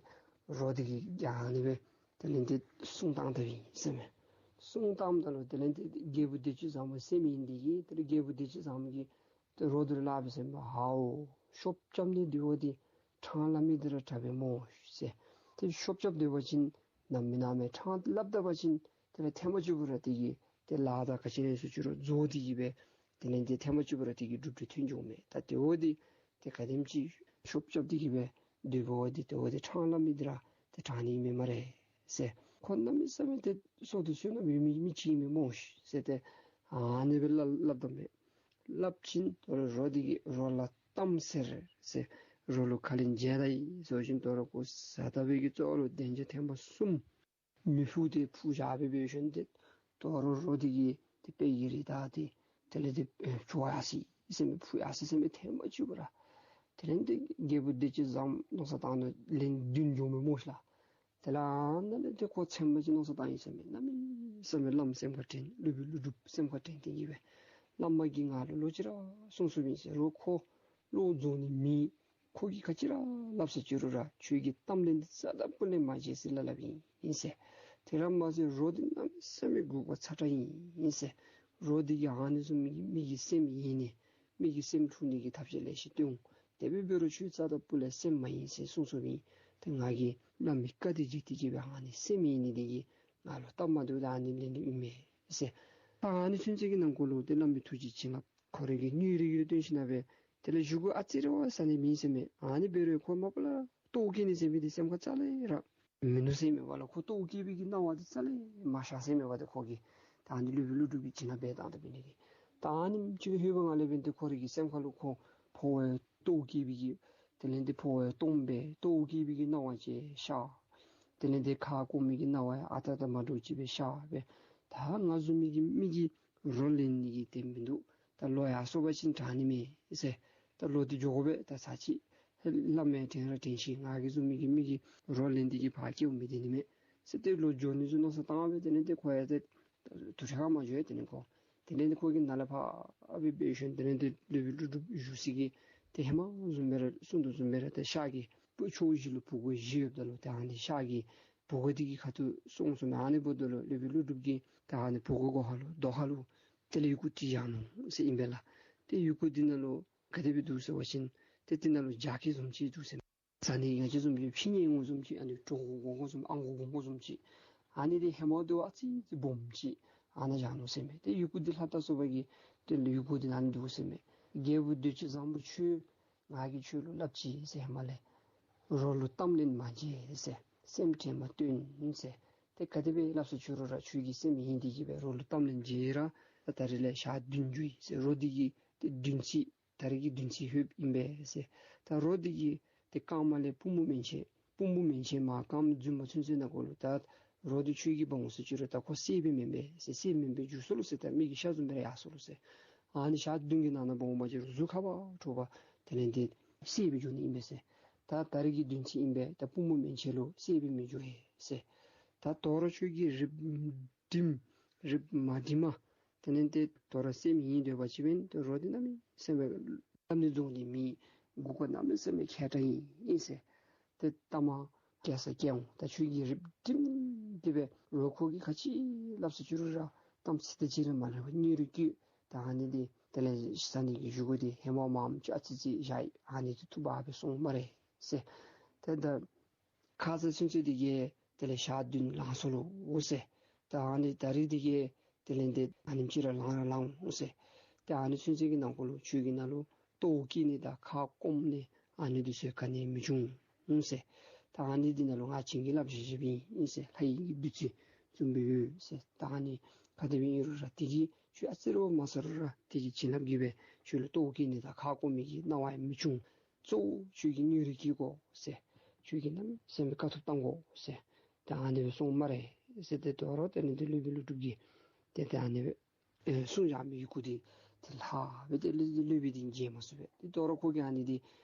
རོགས་འདི་གིས་ཨ་ནི་སྦེ་དེ་ལས་དེ་གསུང་བཏང་དཔ་ཨིན་ཟེར་མས། གསུང་བཏངམ་ད་ལུ་དེ་ལས་དེ་རྒྱལ་བུ་བདེ་སྤྱོད་བཟང་པོ་སྲསམོ་ཨིན་འདི་གིས་དེ་ལས་རྒྱལ་བུ་བདེ་སྤྱོད་བཟང་པོ་གིས་དེ་རོགས་འདི་ལུ་སླབ་པས་ཟེར་མས། ཧའོ་ཤོབ་རྐྱབ་ནི་འདི་བ་འདི་ཕྲང་སླབ་མི་འདི་ར་དྲག་པས་སྨོ་ཟེར། དེ་ཤོབ་རྐྱབ་སྡོད་པ་ཅིན་ནམ་མི་ནམ་མེད་ཕྲང་སླབ་ད་པ་ཅིན་དེ་ལས་ཐེངས་མ་གཅིག་པུ་ར་དེ་གིས་དེ་ལཱ་དང་ག་ཅི་ཨིན་ཟེར་ཅི་རུང་རྫོགས་ཏེ་གི་སྦེ་དེ་ལས་དེ་ཐེངས་མ་གཅིག་པུ་ར་དེ་གིས་གྲུབ་འབྲས་ཐོན་འགྱོཝ་མས། ད་དེ་བ་འདི་དེ་ག་དེམ་ཅིག་ཤོབ་རྐྱབ་སྟེ་གི་སྦེ་སྡོད་པ་འདི་དེ་བ་འདི་ཕྲང་སླབ་མི་འདི་ར་དེ་དྲག་ནི་མས་སྨ་རེ་ཟེར། ཁོ་གནམ་མེད་ས་མེད་དེ་བསོད་དེ་བསོད་ནམས་ཡོད་མི་མི་ཅིག་ཨིན་མས་སྨོ་ཟེར་ཏེ་ཨ་ནི་སྦེ་སླབ་སླབ་དོ་མས། སླབ་ཅིན་དོ་རུང་རོགས་འདི་གིས་རོགས་ལུ་གཏམ་ཟེར་ཟེར། རོགས་ལུ་ཁ་ལན་འཇལ་ད་ཡི་ཟེར་བ་ཅིན་དོ་རུང་ཁོ་ཟ་ད་པའི་གི་གཙོ་བོ་ལུ་དན་ཅ་ཐེངས་མ་གསུམ་མེ་ཕུ་དེ་ཕུ་བཞག་སྦེ་འབད་ཞིནམ་དེ་དོ་རུང་རོགས་འདི་གིས་དེ་དཔེ་གི་རི་དྭགས་དེ་དེ་ལས་དེ་བྱོག་ཡར་སོ་ཡི་ཟེར་མས། ཕུ་ཡར་སོ་ཡི་ཟེར་མས། ཐེངས་མ་གཅིག་པུ་ར། དེ་ལས་དེ་རྒྱལ་བུ་བདེ་སྤྱོད་བཟང་པོ་མནོ་བསམ་བཏང་ནུག། ལན་བདུན་འགྱོཝ་མས་སྨོ་ཤ་ལགས། དེ་ལས་ཨ་ནཱ་ལས་དེ་ཁོ་ཚེམ་བ་ཅིག་མནོ་བསམ་བཏང་ཡི་ཟེར་མས། གནམ་མེད་ས་མེད་བླམ་སེམས་ཁར་དྲན། སློབ་དཔོན་ཀླུ་སྒྲུབ་སེམས་ཁར་དྲན་ཏེ་གི་སྦེ་བླ་མ་གིས་ང་ལུ་ལོག་ཅི་ར་གསུང་གསུངམ་ཨིན་ཟེར། རོགས་ཁོ་བློ་རྫོགས་ནི་མེད། ཁོ་གིས་ག་ཅི་ར་སླབ་ཟེར་ཅི་རུང་ར་ཁྱོད་ཀྱི་གཏམ་ལན་འདི་རྩ་དང་སྤུ་ལས་མ་བརྗེད་ཟེར་སླབ་སླབ་ཨིན་ཟེར། དེ་ར་མ་ཟད་རོགས་འདི་གནམ་མེད་ས་མེད་མགུ་སྐོར་ཚ་དྲགས་ཨིན་ཟེར། རོགས་འདི་གིས་ཨ་ནི་བཟུམ་མའི་མི་གི་སེམས་ཡེངས་ནི་མི་གི་སེམས་འཁྲུག་ནི་གི་ཐབས་ཤེས་ལེ་ཤ་སྟོན་འོང་། དེ་སྦེ་འབད་རུང་ཁྱོད་རྩ་དང་སྤུ་ལས་སེམས་མ་ཡེངས་ཟེར་གསུང་གསུངམ་ཨིན། ཏེ་ང་གིས་བླ་མའི་བཀའ་འདི་བརྗེད་དེ་གི་སྦེ་ཨ་ནི་སེམས་ཡེངས་ནི་འདི་གིས་ང་ལུ་སྟབས་མ་བདེཝ་ད་ཨ་ནི་ལན་འདི་ཨིན་མས་ཟེར། ད་ཨ་ནི་ཚུན་ཚོད་ཀྱི་ནང་འཁོད་ལུ་ཏེ་བླ་མའི་ཐུགས་རྗེ་བྱིན་རླབས་ཁོ་རའི་གི་སྙིང་རུས་ཀྱི་སྟོན་ཞིནམ་སྦེ་དེ་ལས་བཞེས་སྒོ་ཨ་ཙི་རེ་བ་ཟ་ནི་མེད་ཟེར་མས། ཨ་ནི་འབད་རུང་ཁོ་མ་པ་ལས་ལྟོཝ་བཀྱེས་ནི་ཟེར་མི་འདི་སེམས་ཁར་རྩ་ལས་ར་མིན་ནུག་ཟེར་མས་པ་ལགས། ཁོ་ལྟོཝ་བཀྱེས་པའི་གི་སྣང་བ་འདི་རྩ་ལས་མ་ཤར་ཟེར་མས་པ། ཏེ་ཁོ་གིས་ད་ཨ་ནི་སློབ་དཔོན་ཀླུ་སྒྲུབ་ཀྱིས་བྱིན་རླབས་འབད་བཏང་ད་འབད་ནི་གིས། ད་ཨ་ནེམ་ཅིག་ལྷོད་པའི་སྒང་ལས་འབདན་ཏེ་ཁོ་རའི་གི་སེམས་ཁར་ལུ་ཁོ་འཕོ་བའི་ལྟོཝ་བཀྱེས་པའི་གི་དེ་ལས་འདི་འཕོ་བའི་སྟོངམ་སྦེ་ལྟོཝ་བཀྱེས་པའི་གི་སྣང་བ་ཅིག་ཤར། དེ་ལས་འདི་ཁ་སྐོམ་མི་གི་སྣང་བ་ཡང་ཨ་རྟག་དང་མ་འདྲཝ་ཅིག་སྦེ་ཤར་སྦེ། ད་ང་བཟུམ་མའི་གི་མི་གིས་རོགས་ལེན་ནི་གི་དེ་མིན་འདུག། ད་ལོག་ཡར་སོང་པ་ཅིན་དྲག་ནི་མས་ཟེར། ད་ལོག་སྟེ་འགྱོ་དགོ་པས། ད་ཚར་ཅིག་བླ་མའི་དྲན་ར་དྲན་ཤིག། ང་གི་བཟུམ་མའི་གི་མི་གིས་རོགས་ལེན་ཏེ་གི་ཕར་སྐྱེལཝ་མི་བདེ་ནི་མས་ཟེར་ཏེ་ལོག་འགྱོ་ནི་ཚུ་མནོ་བསམ་བཏང་སྦེ་དེ་ལས་འདི་ཁོ་ཡང་ཏེ་དུར་ཁྲོད་ཁར་མ་འགྱོ་ཡི། དེ་ལས་ཁོ་དེ་ལས་འདི་ཁོ་གིས་ནཱ་ལས་ཕར་སྦེ་འབད་ཞིནམ་དེ་ལས་འདི་སློབ་དཔོན་ཀླུ་སྒྲུབ་བཞུགས་ས་གི་ཏེ་ཧེ་མ་བཟུམ་སྦེ་ར་གསུངས་དོ་བཟུམ་སྦེ་ར་ཏེ་ཤར་གྱི་ཕྱོགས་བཞི་ལུ་བུ་གུ་བཞི་ཡོདཔ་ད་ལུ་ཏེ་ཨ་ནི་ཤར་གྱི་བུ་གུ་འདི་གི་ཁ་ཐུག་སོང་སོངམ་མས། ཨ་ནི་འབདཝ་ད་ལུ་སློབ་དཔོན་ཀླུ་སྒྲུབ་ཀྱིས་ཏེ་ཨ་ནི་བུ་གུ་གི་ཧོང་ལུ་རྡོ་ཁ་ལུ་དེ་ལས་ཡི་གུ་བྲིས་བཞག་ནུག་ཟེར་ཨིན་པས་ལགས། ཏེ་ཡི་གུ་འདི་ནང་ལུ་ག་དེ་སྦེ་འདུག་ཟེར་བ་ཅིན་ཏེ་འདི་ནང་ལུ་ཇ་ཁི་བཟུམ་ཅིག་འདུག་ཟེར། ཟ་ནི་ང་བཅས་བཟུམ་ཅིག་ཕྱི་ཉལ་ངོ་བཟུམ་ཅིག་ཨ་ནི་གྲོད་ཁོག་སྒོང་ཁ་བཟུམ་ཨ་སྒོང་སྒོང་ཁ་བཟུམ་ཅིག། ཨ་ནི་འདི་ཧེ་མ་དེ་བ་ཨ་ཙི་ཙི་སྦོམ་ཅིག་ཨ་ནཱ་བཞག་ནུག་ཟེར་མས། ཏེ་ཡི་གུ་འདི་ལྷ་བལྟ་སོང་པ་གིས་ཏེ་ཡི་གུ་འདི་ནང་འདུག་ཟེར་མས། རྒྱལ་བུ་བདེ་སྤྱོད་བཟང་པོ་ཁྱོད་ང་གིས་ཁྱོད་ལུ་སླབ་ཅི་ཟེར། ཧེ་མ་ལས་རོགས་ལུ་གཏམ་ལན་མ་འཇལ་ཟེར། སེམས་ཁྲལ་མ་བཏོན་ཟེར། ཏེ་ག་དེ་སྦེ་སླབ་ཟེར་ཅི་རུང་ར་ཁྱོད་ཀྱི་སེམས་ཡེངས་ཏེ་གི་སྦེ་རོགས་ལུ་གཏམ་ལན་འཇལ་ར་ད་ད་རིས་ལས་ཞག་བདུན་འགྱོ་ཡི་ཟེར། རོགས་འདི་གིས་ཏེ་བདུན་ཚིགས་ད་རིས་ཀྱི་བདུན་ཚིགས་ལྷོདཔ་ཨིན་པས་ཟེར། ད་རོགས་འདི་གིས་ཏེ་རྐངམ་ལས་པུས་མོ་མན་ཆད་པུས་མོ་མན་ཆད་མར་རྐངམ་རྫུན་མ་ཚུན་ཚོད་ནང་འཁོད་ལུ་ད་རོགས་འདི་ཁྱོད་ཀྱིས་འབག་འོང་ཟེར་ཅི་རུང་ད་ཁོ་གསེར་སྦེ་མེན་པས་ཟེར། གསེར་མེན་པས་འགྱུར་སོ་ལོ་ཟེར། ད་མི་གི་ཤ་བཟུམ་སྦེ་ར་ཡར་སོ་ལོ་ཟེར། ཨ་ནི་ཞག་བདུན་གྱི་ནང་ན་འབག་འོང་པ་ཅིན་རུང་གཟུགས་ཁ་བ་འཕྲོ་བ་དེ་ལས་འདི་གསེར་སྦེ་འགྱུར་ནི་ཨིན་པས་ཟེར། ད་ད་རིས་ཀྱི་བདུན་ཚིགས་ཨིན་པས། ད་པུས་མོ་མན་ཆད་ལུ་གསེར་སྦེ་མི་འགྱུར་ཟེར། ད་དོ་རུང་ཁྱོད་ཀྱི་རིགས་འགྲིམ་རིགས་མ་འགྲིམ་མ་དེ་ལས་འདི་དོ་རུང་སེམས་ཡེངས་སྡོད་པ་ཅིན་འབདན་ཏེ་རོགས་འདི་གནམ་མེད་ས་མེད་གཏམ་འདི་རྫོགས་ནི་མེད། མགུ་སྐོར་གནམ་མེད་ས་མེད་ཁྱད་དྲགས་ཨིན་ཟེར། ཏེ་གཏམ་མ་སྐྱེལ་ས་སྐྱེལ་འོང་། ད་ཁྱོད་ཀྱི་རིགས་འགྲིམ་འདི་སྦེ་རོགས་ཁོ་གིས་ག་ཅི་སླབ་ཟེར་ཅི་རུང་ར་གཏམ་ཚིག་དེ་ཅིག་ར་མ་རེད་པ། སྙིང་རུས་བསྐྱེད། ད་ཨ་ནི་འདི་དེ་ལས་ཟ་ནི་གི་བཞེས་སྒོ་འདི་ཧེ་མ་མངམ་ཅིག་ཨ་ཙི་ཙི་བཞག་ཡི། ཨ་ནི་འདི་ཐུབ་པ་སྦེ་སོང་སྨ་རེ་ཟེར། ཏེ་ད་ཁ་ཙ་ཚུན་ཚོད་འདི་གིས་དེ་ལས་ཞག་བདུན་ལང་སོ་ལོ་ཟེར། ད་ ད་ཨ་ནི་ད་རིས་འདི་གིས་དེ་ལས་འདི་ཨ་ནེམ་ཅིག་ར་ལང་ར་ལང་འོང་ཟེར། ཏེ་ཨ་ནི་ཚུན་ཚོད་ཀྱི་ནང་འཁོད་ལུ་ཁྱོད་ཀྱི་ནང་ལུ་ལྟོཝ་བཀྱེས་ནི་དང་ཁ་སྐོམ་ནི་ཨ་ནི་འདི་ཚུ་ག་ནི་མི་འབྱུང་འོང་ཟེར། ད་ཨ་ནི་འདི་ནང་ལུ་ང་བྱིན་གྱིས་བརླབས་བཞེས་བཞེསཔ་ཨིན་ཟེར། ལྷ་ཡི་གི་བདུད་རྩི་བཙུགས་སྦེ་ཡོད་ཟེར། ད་ཨ་ནི་ག་དེ་སྦེ་ཨིན་རུང་ར་དེ་གིས་ཁྱོད་ཨ་ཙི་རེ་མ་ཚོར་རུང་ར་དེ་གིས་བྱིན་རླབས་ཀྱིས་སྦེ་ཁྱོད་ལུ་ལྟོཝ་བཀྱེས་ནི་དང་ཁ་སྐོམ་མི་གི་སྣང་བ་ཡང་མི་འབྱུང་། གཙོ་བོ་ཁྱོད་ཀྱིས་སྙིང་རུས་བསྐྱེད་དགོ་ཟེར། ཁྱོད་ཀྱིས་གནམ་མེད་ས་མེད་དཀའ་ཐུབ་བཏང་དགོ་ཟེར། ད་ཨ་ནི་སྦེ་གསུངམ་སྨ་རེ་ཟེར། ཏེ་དོ་རུང་དེ་ལས་ཏེ་སློབ་དཔོན་ཀླུ་སྒྲུབ་ཀྱིས་ཏེ་ཏེ་ཨ་ནི་སྦེ་ཨེ་གསུངས་བཞག་མི་གི་སྐུ་དེ་ཏེ་ལྷག་སྦེ་དེ་ལས་ཏེ་སློབ་དཔོན་དེ་མཇལ་མ་ཚུགས་པས། ཏེ་དོ་རུང་ཁོ་གིས་ཨ་ནི་འདི་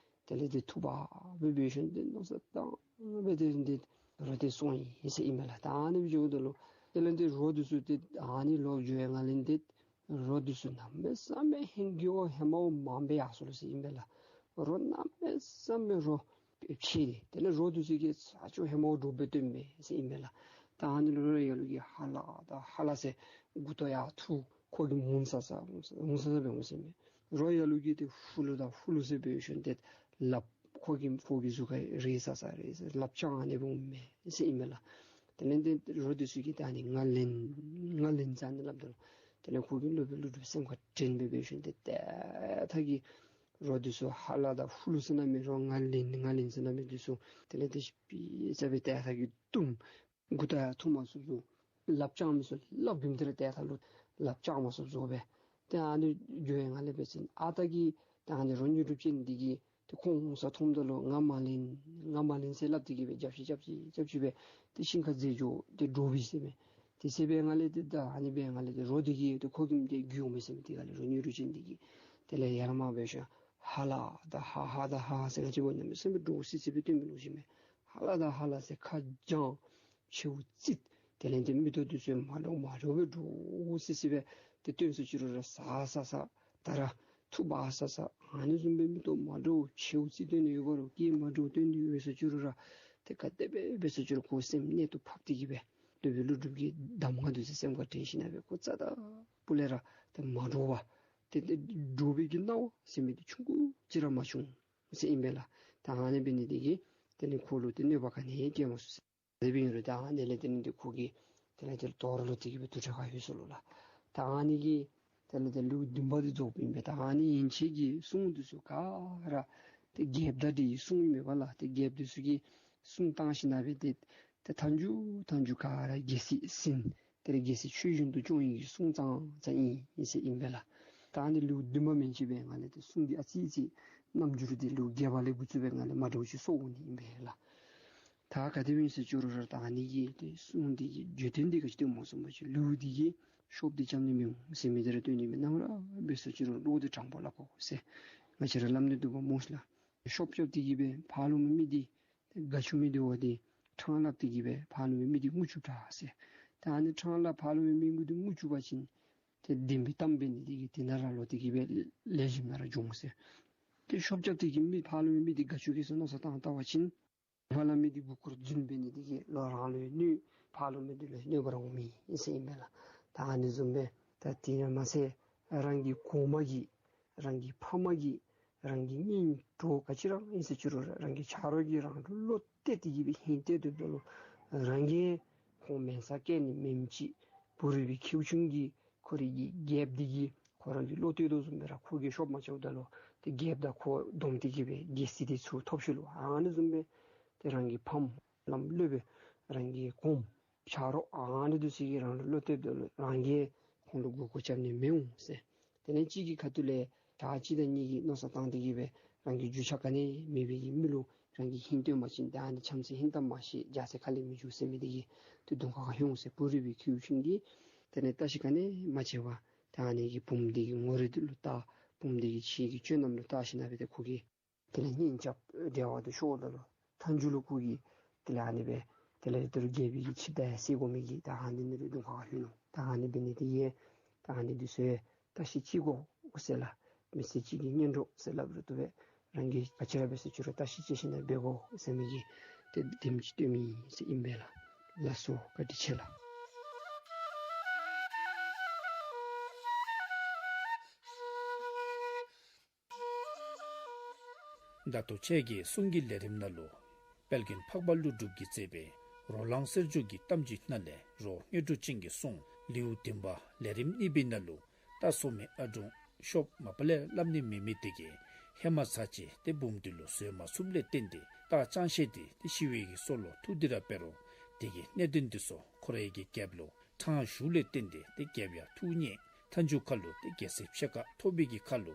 དེ་ལས་ཏེ་ཐུབ་པ་སྦེ་འབད་ཞིནམ་ཏེ་མནོ་བསམ་བཏང་སྦེ་ཏེ་འདི་རོ་དེ་སོང་ཡི་ཟེར་ཨིན་མས་ལགས། ད་ཨ་ནི་སྦེ་འགྱོཝ་ད་ལུ་དེ་ལས་ཏེ་རོ་འདི་ཚུ་ཏེ་ཨ་ནི་ལོག་འགྱོ་ཡི་ནང་ལས་ཏེ་རོ་འདི་ཚུ་གནམ་མེད་ས་མེད་ཧེང་སྐལ་བ་ཧེ་མ་བ་མངམ་སྦེ་ཡར་སོང་ལོ་ཟེར་ཨིན་པས་ལགས། རོ་གནམ་མེད་ས་མེད་རོ་ཕྱེ་སྟེ་དེ་ལས་རོ་འདི་ཚུ་གིས་ས་ཕྱོགས་ཧེ་མ་བ་འདྲོག་སྦེ་སྟོན་མས་ཟེར་ཨིན་པས་ལགས། ད་ཨ་ནི་ལུ་རོ་ཡ་ལུ་གིས་ཧ་ལ་ད་ཧ་ལ་ཟེར་མགུ་ཏོ་ཡར་འཐུ། ཁོ་གིས་མུན་ས་ས་མུན་ས་ས་སྦེ་འོང་ཟེར་མས། རོ་ཡ་ལུ་གིས་ཏེ་ཧུ་ལུ་ད་ཧུ་ལུ་ཟེར་སྦེ་ཞོན་ཏེ་ལགཔ་ཁོ་གི་ཁོ་གི་གཟུགས་ཁར་རེག་ས་ས་རེག་ས་ལགཔ་བརྐྱངས་ཨ་ནི་སྦེ་འོང་མས་ཟེར་ཨིན་མས་ལགས། དེ་ལས་ཏེ་རོ་འདི་ཚུ་གིས་ད་ཨ་ནི་ང་ལེན་ང་ལེན་ཟེར་ཨ་ནི་སླབ་ད་ལུ་དེ་ལས་ཁོ་གིས་སློབ་དཔོན་ཀླུ་སྒྲུབ་སེམས་ཁར་དྲན་སྦེ་སྦེ་ཞོན་ཏེ་ཏེ་ཐ་གི་རོ་འདི་ཚུ་ཧ་ལ་དང་ཧུ་ལུ་ཟེར་ན་མི་རོ་ང་ལེན་ང་ལེན་ཟེར་ན་མི་འདི་ཚུ་དེ་ལས་ཏེ་ཤི་པི་ས་སྦེ་ཏེ་ཐ་གི་བཏུམ། མགུ་ཏོ་ཡར་འཐུ་མ་ཚུགསཔ་བཟོ། ལགཔ་བརྐྱངས་མི་ཚུགས། ལགཔ་གིམ་ཏེ་ར་ཏེ་ཐ་ལུ་ལགཔ་བརྐྱངས་མ་ཚུགསཔ་བཟོ་སྦེ་ཏེ་ཨ་ནི་འགྱོ་ཡི་ནང་ལས་འབད་ཞིནམ་ཨ་ཐ་གི་ཏེ་ཨ་ནི་རོ་དངོས་གྲུབ་ཅན་འདི་གིས་ཏེ་ཁོང་འོང་ས་མཐོངམ་ད་ལུ་ང་མ་ལེན་ང་མ་ལེན་ཟེར་སླབ་སྟེ་གི་སྦེ་རྐྱབ་ཅི་རྐྱབ་ཅི་རྐྱབ་ཅི་སྦེ་ཏེ་ཤིང་ཁར་འཛེགས་འགྱོ་སྟེ་འདྲོག་པས་ཟེར་མས། དེ་ཟེར་བའི་ནང་ལས་ཏེ་ད་ཨ་ནི་སྦེ་ནང་ལས་ཏེ་རོ་འདི་གིས་ཏེ་ཁོ་གིམ་ཏེ་རྒྱུག་འོང་མས་ཟེར་མས། དེ་ཁ་ལས་རོ་དངོས་གྲུབ་ཅན་འདི་གིས་དེ་ལས་ཡར་མར་འབད་ཞིནམ་ཧ་ལ་ད་ཧ་ཧ་ད་ཧ་ཟེར་ག་ཅི་བ་གནམ་མེད་ས་མེད་འདྲོག་སི་སི་སྦེ་སྟོན་མི་ལོ་ཟེར་མས། ཧ་ལ་ད་ཧ་ལ་ཟེར་ཁ་བརྐྱངས་མཆེཝ་བཙིར། དེ་ལས་ཏེ་མིག་ཏོ་འདི་ཚུ་མ་འདྲོག་མ་འདྲོག་སྦེ་འདྲོག་སི་སི་སྦེ་ཏེ་སྟོན་སོ་ཅི་རུང་ར་ས་ས་ས་ད་ར་ཐུབ་པ་ས་ས་ཨ་ནི་བཟུམ་སྦེ་མིག་ཏོ་མ་འདྲོག་མཆེཝ་བཙིར་སྟོན་ནི་ཡོད་པ་རུང་སྐད་མ་འདྲོག་སྟོན་ནི་ཡོད་སོ་ཅི་རུང་ར་ཏེ་ག་དེ་སྦེ་འབད་སོ་ཅི་རུང་ཁོ་སེམས་གནད་དུ་ཕབ་སྟེ་གི་སྦེ་སློབ་དཔོན་ཀླུ་སྒྲུབ་ཀྱི་གདམས་ངག་འདི་ཚུ་སེམས་ཁར་དྲན་ཞིན་ན་སྦེ་ཁོ་རྩ་དང་སྤུ་ལས་ར་ཏེ་མ་འདྲོག་པར་ཏེ་ཏེ་འདྲོག་པའི་གི་སྣང་བ་ཟེར་མི་འདི་ཆུང་ཀུ་ཅིག་ར་མ་བྱུང་ཟེར་ཨིན་པས་ལགས། ད་ཨ་ནི་འབད་ནི་འདི་གིས་དེ་ལས་ཁོ་ལུ་ཏེ་གནོད་པ་ག་ནི་ཡང་བཀལ་མ་ཚུགས་ཟེར། དེ་སྦེ་ཨིན་རུང་ད་ཨ་ནི་ལས་དེ་ལས་ཏེ་ཁོ་གིས་དེ་ལས་ཏེ་དོ་རུང་ལོག་སྟེ་གི་སྦེ་དུར་ཁྲོད་ཁར་ལྷོད་སོ་ལོ་ལགས། ད་ཨ་ནི་གི་དེ་ལས་ཏེ་ལེའུ་བདུན་པ་འདི་རྫོགསཔ་ཨིན་པས། ད་ཨ་ནི་ཡན་ཆད་ཀྱི་སྲུང་འདི་ཚུ་ག་ར་ཏེ་རྒྱལཔོ་དང་འདྲེ་ཡི་སྲུང་ཨིན་མས་པ་ལགས། ཏེ་རྒྱལཔོ་འདི་ཚུ་གིས་སྲུང་བཏང་ཞིན་ན་སྦེ་ཏེ་ཏེ་མཐའ་མཇུག་མཐའ་མཇུག་ག་ར་རྒྱལ་སྲིད་ཟིན། དེ་ལས་རྒྱལ་སྲིད་ཆོས་བཞིན་དུ་སྐྱོང་ནི་གི་སྲུང་ཙང་ཙང་ཨིན་ཨིན་ཟེར་ཨིན་པས་ལགས། ད་ཨ་ནི་ལེའུ་བདུན་པ་མན་ཆད་པའི་ནང་ལས་ཏེ་སྲུང་འདི་ཨ་ཙི་ཅིག་རྣམ་འགྱུར་འདི་ལེའུ་བརྒྱད་པ་ལས་འགོ་བཙུགས་པའི་ནང་ལས་མ་འདྲཝ་ཅིག་སོང་འོང་ནི་ཨིན་པས་ལགས། ད་ག་དེ་སྦེ་ཨིན་ཟེར་ཅི་རུང་ར་ད་ཨ་ནི་གི་ཏེ་སྲུང་འདི་གི་བརྗོད་དོན་འདི་ག་ཅི་སྟོནམ་སྨོ་ཟེར་བ་ཅིན་ལེའུ་འདི་གིས་ཤོབ་འདི་རྐྱབ་ནི་མི་འོང་ཟེར་མི་འདི་ར་སྟོན་ནི་མས། ནམ་ར་འབད་སོ་ཅི་རུང་བློ་འདི་དྲང་པོ་སླབ་དགོ་ཟེར་ང་བཅས་ར་སླབ་ནི་འདུག་པ་སྨོ་ལགས། ཤོབ་རྐྱབ་སྟེ་གི་སྦེ་ཕར་ལུ་མི་མི་འདི་དགའ་བཅུག་མི་འདི་བ་འདི་ཕྲང་སླབ་སྟེ་གི་སྦེ་ཕར་ལུ་མི་མི་འདི་རྔུ་བཅུག་དྲག་ཟེར། ད་ཨ་ནི་ཕྲང་སླབ་ཕར་ལུ་མི་མི་འདི་རྔུ་བཅུག་པ་ཅིན་ཏེ་བདེན་པའི་གཏམ་འབད་ནི་འདི་གིས་དེ་ནང་ར་ལོག་སྟེ་གི་སྦེ་ལེགས་ཤོམ་ནང་ར་འགྱོ་འོང་ཟེར། ཏེ་ཤོབ་རྐྱབ་སྟེ་གི་མི་ཕར་ལུ་མི་མི་འདི་དགའ་བཅུག་གེ་ཟེར་མནོ་བསམ་བཏང་བལྟ་བ་ཅིན་ཕར་ལུ་མི་འདི་མགུ་སྐོར་རྫུན་འབད་ནི་འདི་གིས་ལོག་རང་ལུ་གནོད་ཕར་ལུ་མི་འདི་ལུ་གནོད་པ་ར་འོང་མི་ཨིན་ཟེར་ཨིན་པས་ལགས། ད་ཨ་ནི་བཟུམ་སྦེ་ད་དེ་ཡང་མ་ཚད་རང་གི་གོང་མ་གིས་རང་གི་ཕམ་གིས་རང་གི་གཉེན་གྲོགས་ག་ཅི་ར་ཨིན་ཟེར་ཅི་རུང་ར་རང་གི་ཆ་རོགས་ཀྱིས་རང་ལུ་བློ་གཏད་དེ་གི་སྦེ་ཧིང་གཏད་དོ་བཟུམ་ལུ་རང་གིས་ཁོང་མེན་ས་བཀལ་ནི་མེནམ་ཅིག་བུ་རུ་པའི་ཁྱེའུ་ཆུང་གིས་ཁོ་རའི་གི་རྒྱལཔོ་འདི་གིས་ཁོ་ར་གི་བློ་གཏད་དོ་བཟུམ་སྦེ་ར་ཁོ་གིས་ཤོབ་མ་རྐྱབ་ད་ལུ་ཏེ་རྒྱལཔོ་དང་ཁོ་བསྡོམས་ཏེ་གི་སྦེ་རྒྱལ་སྲིད་འདི་ཚུར་ཐོབ་ཤོར་ལོ། ཨ་ནི་བཟུམ་སྦེ་ཏེ་རང་གི་ཕམ་ལམ་སློབ་དཔོན་རང་གི་གོང་ཆ་རོགས་ཨ་ནི་འདི་ཚུ་གིས་རང་ལུ་བློ་གཏད་ད་ལུ་རང་གིས་ཁོང་ལུ་མགུ་སྐོར་རྐྱབ་ནི་མི་འོང་ཟེར། དེ་ལས་གཅིག་གི་ཁ་ཐུག་ལས་ད་གཅིག་དང་གཉིས་ཀྱིས་མནོ་བསམ་བཏང་སྟེ་གི་སྦེ་རང་གི་རྒྱུས་ཆ་ག་ནི་མེད་པའི་གི་མི་ལུ་རང་གིས་ཧིང་སྟོན་པ་ཅིན་ད་ཨ་ནི་ཆམ་ས་ཧིང་གཏམ་མ་ཤེས་རྒྱ་ཚ་ཁ་ལས་མི་འཇུག་ཟེར་མི་འདི་གིས་ཏེ་གདོང་ཁ་ཁར་ལྷོད་འོང་ཟེར། བུ་རུ་པའི་ཁྱེའུ་ཆུང་གིས་དེ་ལས་བརྟག་ཞིབ་ག་ནི་མ་བྱས་པར་ད་ཨ་ནི་གི་བུམོ་འདི་གི་ངོ་རིས་འདི་ལུ་བལྟ། བུམོ་འདི་གི་ཕྱི་གི་སྤྱོད་ལམ་ལུ་བལྟ་ཞིན་ན་སྦེ་ཏེ་ཁོ་གིས་དེ་ལས་གཉེན་རྐྱབ་འབྲེལ་བ་འདི་ཤོརཝ་ད་ལུ་མཐའ་མཇུག་ལུ་ཁོ་གིས་དེ་ལས་ཨ་ནི་སྦེ་དེ་ལས་ཏེ་རྒྱལ་པོའི་གི་ཆིབས་རྟ་བསད་དགོ་མི་གི་ད་ཨ་ནི་འདི་ལུ་གདོང་ཁར་ལྷོད་ནུག། ད་ཨ་ནི་འབད་ནི་འདི་གིས་ད་ཨ་ནི་འདི་ཚུ་བརྟག་ཞིབ་ཅིག་དགོ་ཟེར་ལགས། མི་ཚེ་གཅིག་གི་གཉེན་གྲོགས་ཟེར་སླབ་རུང་བཏུབ་པས། རང་གིས་ག་ཅི་ར་འབད་ཟེར་ཅི་རུང་བརྟག་ཞིབ་ཅིག་ཞིན་ན་འབད་དགོ་ཟེར་མི་གི་ཏེ་དེམ་ཅིག་སྟོན་མི་ཨིན་ཟེར་ཨིན་པས་ལགས། ལགས་སོ། བཀའ་དྲིན་ཆེ་ལགས། ད་ལྟོ་ཁྱེད་ཀྱིས་གསུང་གི་ལས་རིམ་ནང་ལུ་དཔལ་མགོན་འཕགས་པ་ཀླུ་སྒྲུབ་ཀྱིས་མཛད་པའི་ རོ་ལངས་གསེར་འཇུག་གི་གཏམ་རྒྱུད་ནང་ལས་རོགས་དངོས་གྲུབ་ཅན་གྱིས་གསུངས། ལེའུ་བདུན་པ་ལས་རིམ་གཉིས་པའི་ནང་ལུ་རྟ་སོ་མའི་ཨ་དྲུང་ཤོབ་མ་པ་ལས་སླབ་ནི་མེད་མི་དེ་གིས་ཧེ་མ་ཚར་ཅིག་ཏེ་བུམོ་དེ་ལུ་བཟོད་མ་ཚུགསཔ་ལས་བརྟེན་ཏེ་རྟ་ཅང་ཤེས་དེ་ཏེ་ཤི་བའི་གི་སྲོག་ལུ་ཐུག་སྟེ་ར་འབད་རུང་དེ་གི་གནད་དོན་དེ་ཚུ་ཁོ་རའི་གི་རྒྱལཔོ་ལུ་ཕྲང་ཞུཝ་ལས་བརྟེན་ཏེ་ཏེ་རྒྱལཔོ་ཡང་ཐུགས་མཉེས། མཐའ་མཇུག་ཁ་ལུ་ཏེ་རྒྱལ་སྲིད་ཕྱེད་ཀ་ཐོབ་པའི་གི་ཁ་ལུ་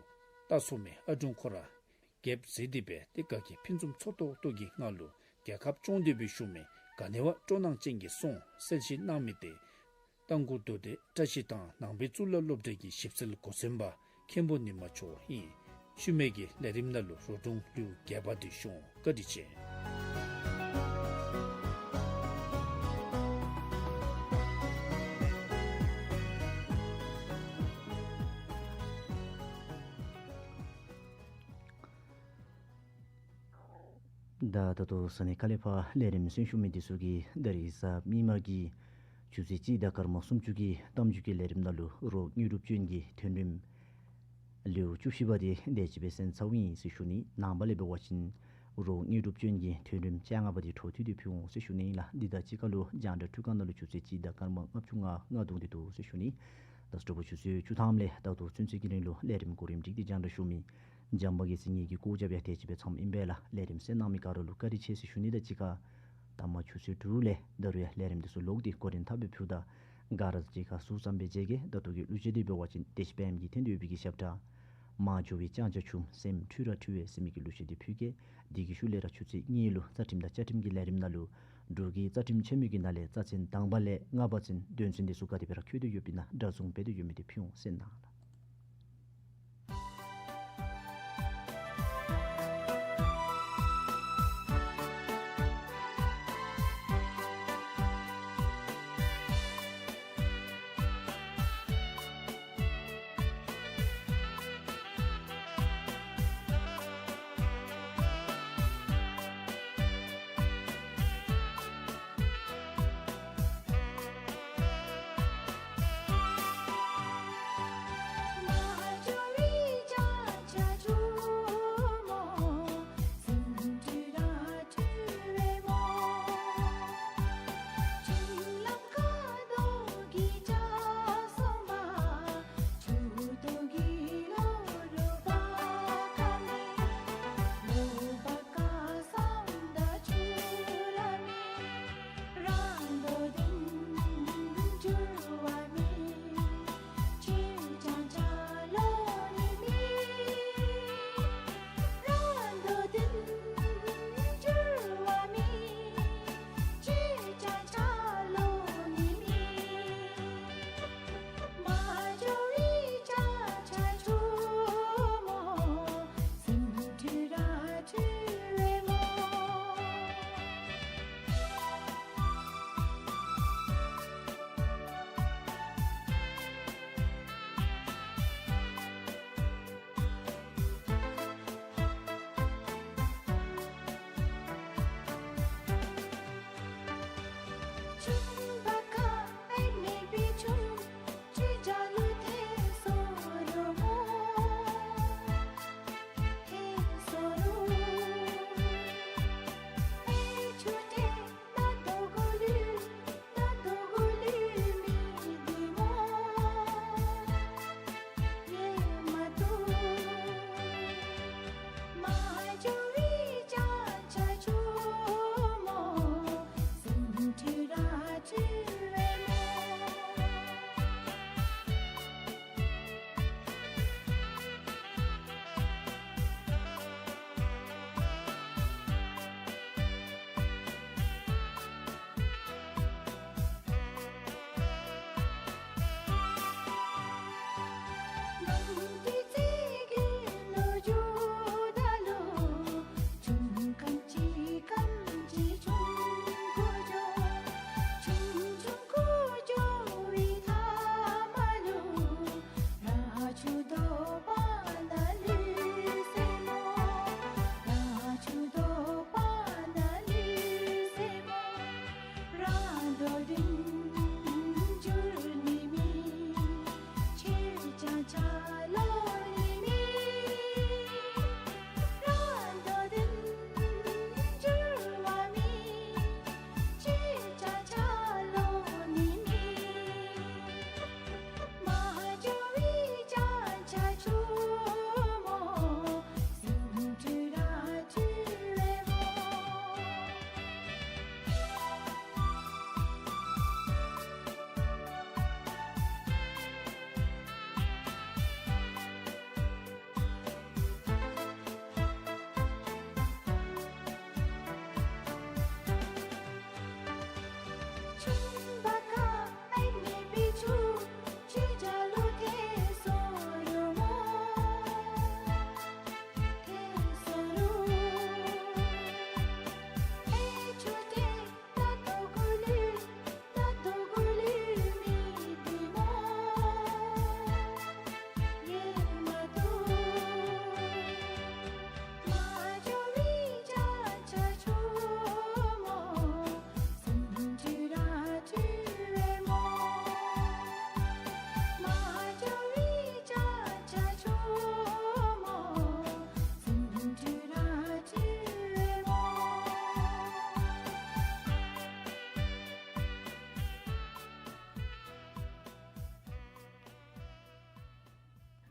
རྟ་སོ་མའི་ཨ་དྲུང་ཁོ་ར་རྒྱལཔོ་མཛད་དེ་སྦེ་ཏེ་དགའ་སྐྱིད་ཕུན་སུམ་ཚོགས་ཏོག་ཏོ་གི་ངང་ལུ་རྒྱལ་ཁབ་སྐྱོང་སྟེ་སྦེ་བཞུགས་མི་ག་ནི་བ་སྤྲོ་སྣང་ཅན་གྱི་སྲུང་གསལ་བཤད་གནང་མི་དེ་རྟ་མགོ་རྡོ་སྡེ་བཀྲ་ཤིས་དང་ནང་པའི་གཙུག་ལག་སློབ་གྲྭའི་གི་ཞིབ་འཚོལ་འགོ་འཛིན་པ་མཁན་པོ་ཉི་མ་མཆོག་ཨིན། ཤུལ་མའི་གི་ལས་རིམ་ནང་ལུ་རོ་དྲུང་ལེའུ་བརྒྱད་པ་དེ་ཞུ་འོང་། བཀའ་དྲིན་ཆེ། ད་ད་ལྟོ་ས་གནས་ཁ་ལས་ཕར་ལས་རིམ་གསན་ཞུ་མི་འདི་ཚུ་གིས་ད་རིས་གཟའ་མིག་དམར་གྱི་ཆུ་ཚོད་གཅིག་དང་སྐར་མ་སུམ་ཅུ་གི་གཏམ་རྒྱུད་ཀྱི་ལས་རིམ་ནང་ལུ་རོགས་དངོས་གྲུབ་ཅན་གྱི་ཐོན་རིམ་ལེའུ་བཅུ་བཞི་པ་དེ་དེ་ཅིག་སྦེ་གསན་ཚརཝ་ཨིན་ཟེར་ཞུ་ནི། ནངས་པ་ལས་འབད་བ་ཅིན་རོགས་དངོས་གྲུབ་ཅན་གྱི་ཐོན་རིམ་བཅོ་ལྔ་པ་དེ་འཕྲོ་མཐུད་དེ་ཕུལ་འོང་ཟེར་ཞུ་ནི་ལགས། འདི་དང་གཅིག་ཁར་ལུ་རྒྱང་བསྒྲགས་འཕྲུལ་ཁང་ནང་ལུ་ཆུ་ཚོད་གཅིག་དང་སྐར་མ་ལྔ་བཅུ་ང་ལྔ་རྡུང་སྟེ་འདུག་ཟེར་ཞུ་ནི། ད་དྲོ་པ་ཆུ་ཚོད་བཅུ་ཐམ་ལས་ད་ལྟོ་ཚུན་ཚོད་ཀྱི་རིང་ལུ་ལས་རིམ་གོ་རིམ་སྒྲིག་སྟེ་རྒྱང་བསྒྲགས་ཞུ་མི་འཇམ་དཔལ་རྒྱལ་མཚན་ངེ་གི་སྐུ་ཚབ་ཡང་དེ་ཅིག་སྦེ་ཚངམ་ཨིན་པས་ལགས། ལས་རིམ་གསན་གནང་མི་ག་ར་ལུ་བཀའ་དྲིན་ཆེ་ཟེར་ཞུ་ནི་དང་གཅིག་ཁར་ད་མ་ཆུ་ཚོད་དྲུག་ལས་ད་རུང་ཡང་ལས་རིམ་འདི་ཚུ་ལོག་སྟེ་གོ་རིམ་ཐག་སྦེ་ཕུལཝ་ད་ག་ར་གཅིག་ཁར་ཟུར་ཙམ་སྦེ་མཇལ་གེ། ད་ལྟོ་གི་གླུ་གཞས་འདི་འབད་བ་ཅིན་བདེ་ཆེན་དཔལམོ་གིས་འཐེན་ཏེ་ཡོད་པའི་གི་ཞབས་ཁྲ་མ་འགྱོ་བའི་ལྕང་སྐྱ་ཆུ་སེམས་འཁྲུལ་ར་འཁྲུལ་བས་ཟེར་མི་གི་གླུ་གཞས་འདི་ཕུལ་གེ། དེ་གི་ཤུལ་ལས་ར་ཆུ་ཚོད་གཉིས་ལུ་རྩ་ཁྲིམས་དང་བཅའ་ཁྲིམས་ཀྱི་ལས་རིམ་ནང་ལུ་འབྲུག་གི་རྩ་ཁྲིམས་ཆེན་མོ་གི་ནང་ལས་རྩ་ཚན་དང་པ་ལས་ལྔ་པ་ཚུན་དོན་ཚན་འདི་ཚུ་ག་དེ་སྦེ་ར་འཁོད་དེ་ཡོདཔ་ཨིན་ན་སྒྲ་བཟུང་འབད་དེ་ཡོད་མི་འདི་ཕུལ་འོང་ཟེར་ཨིན་ལགས།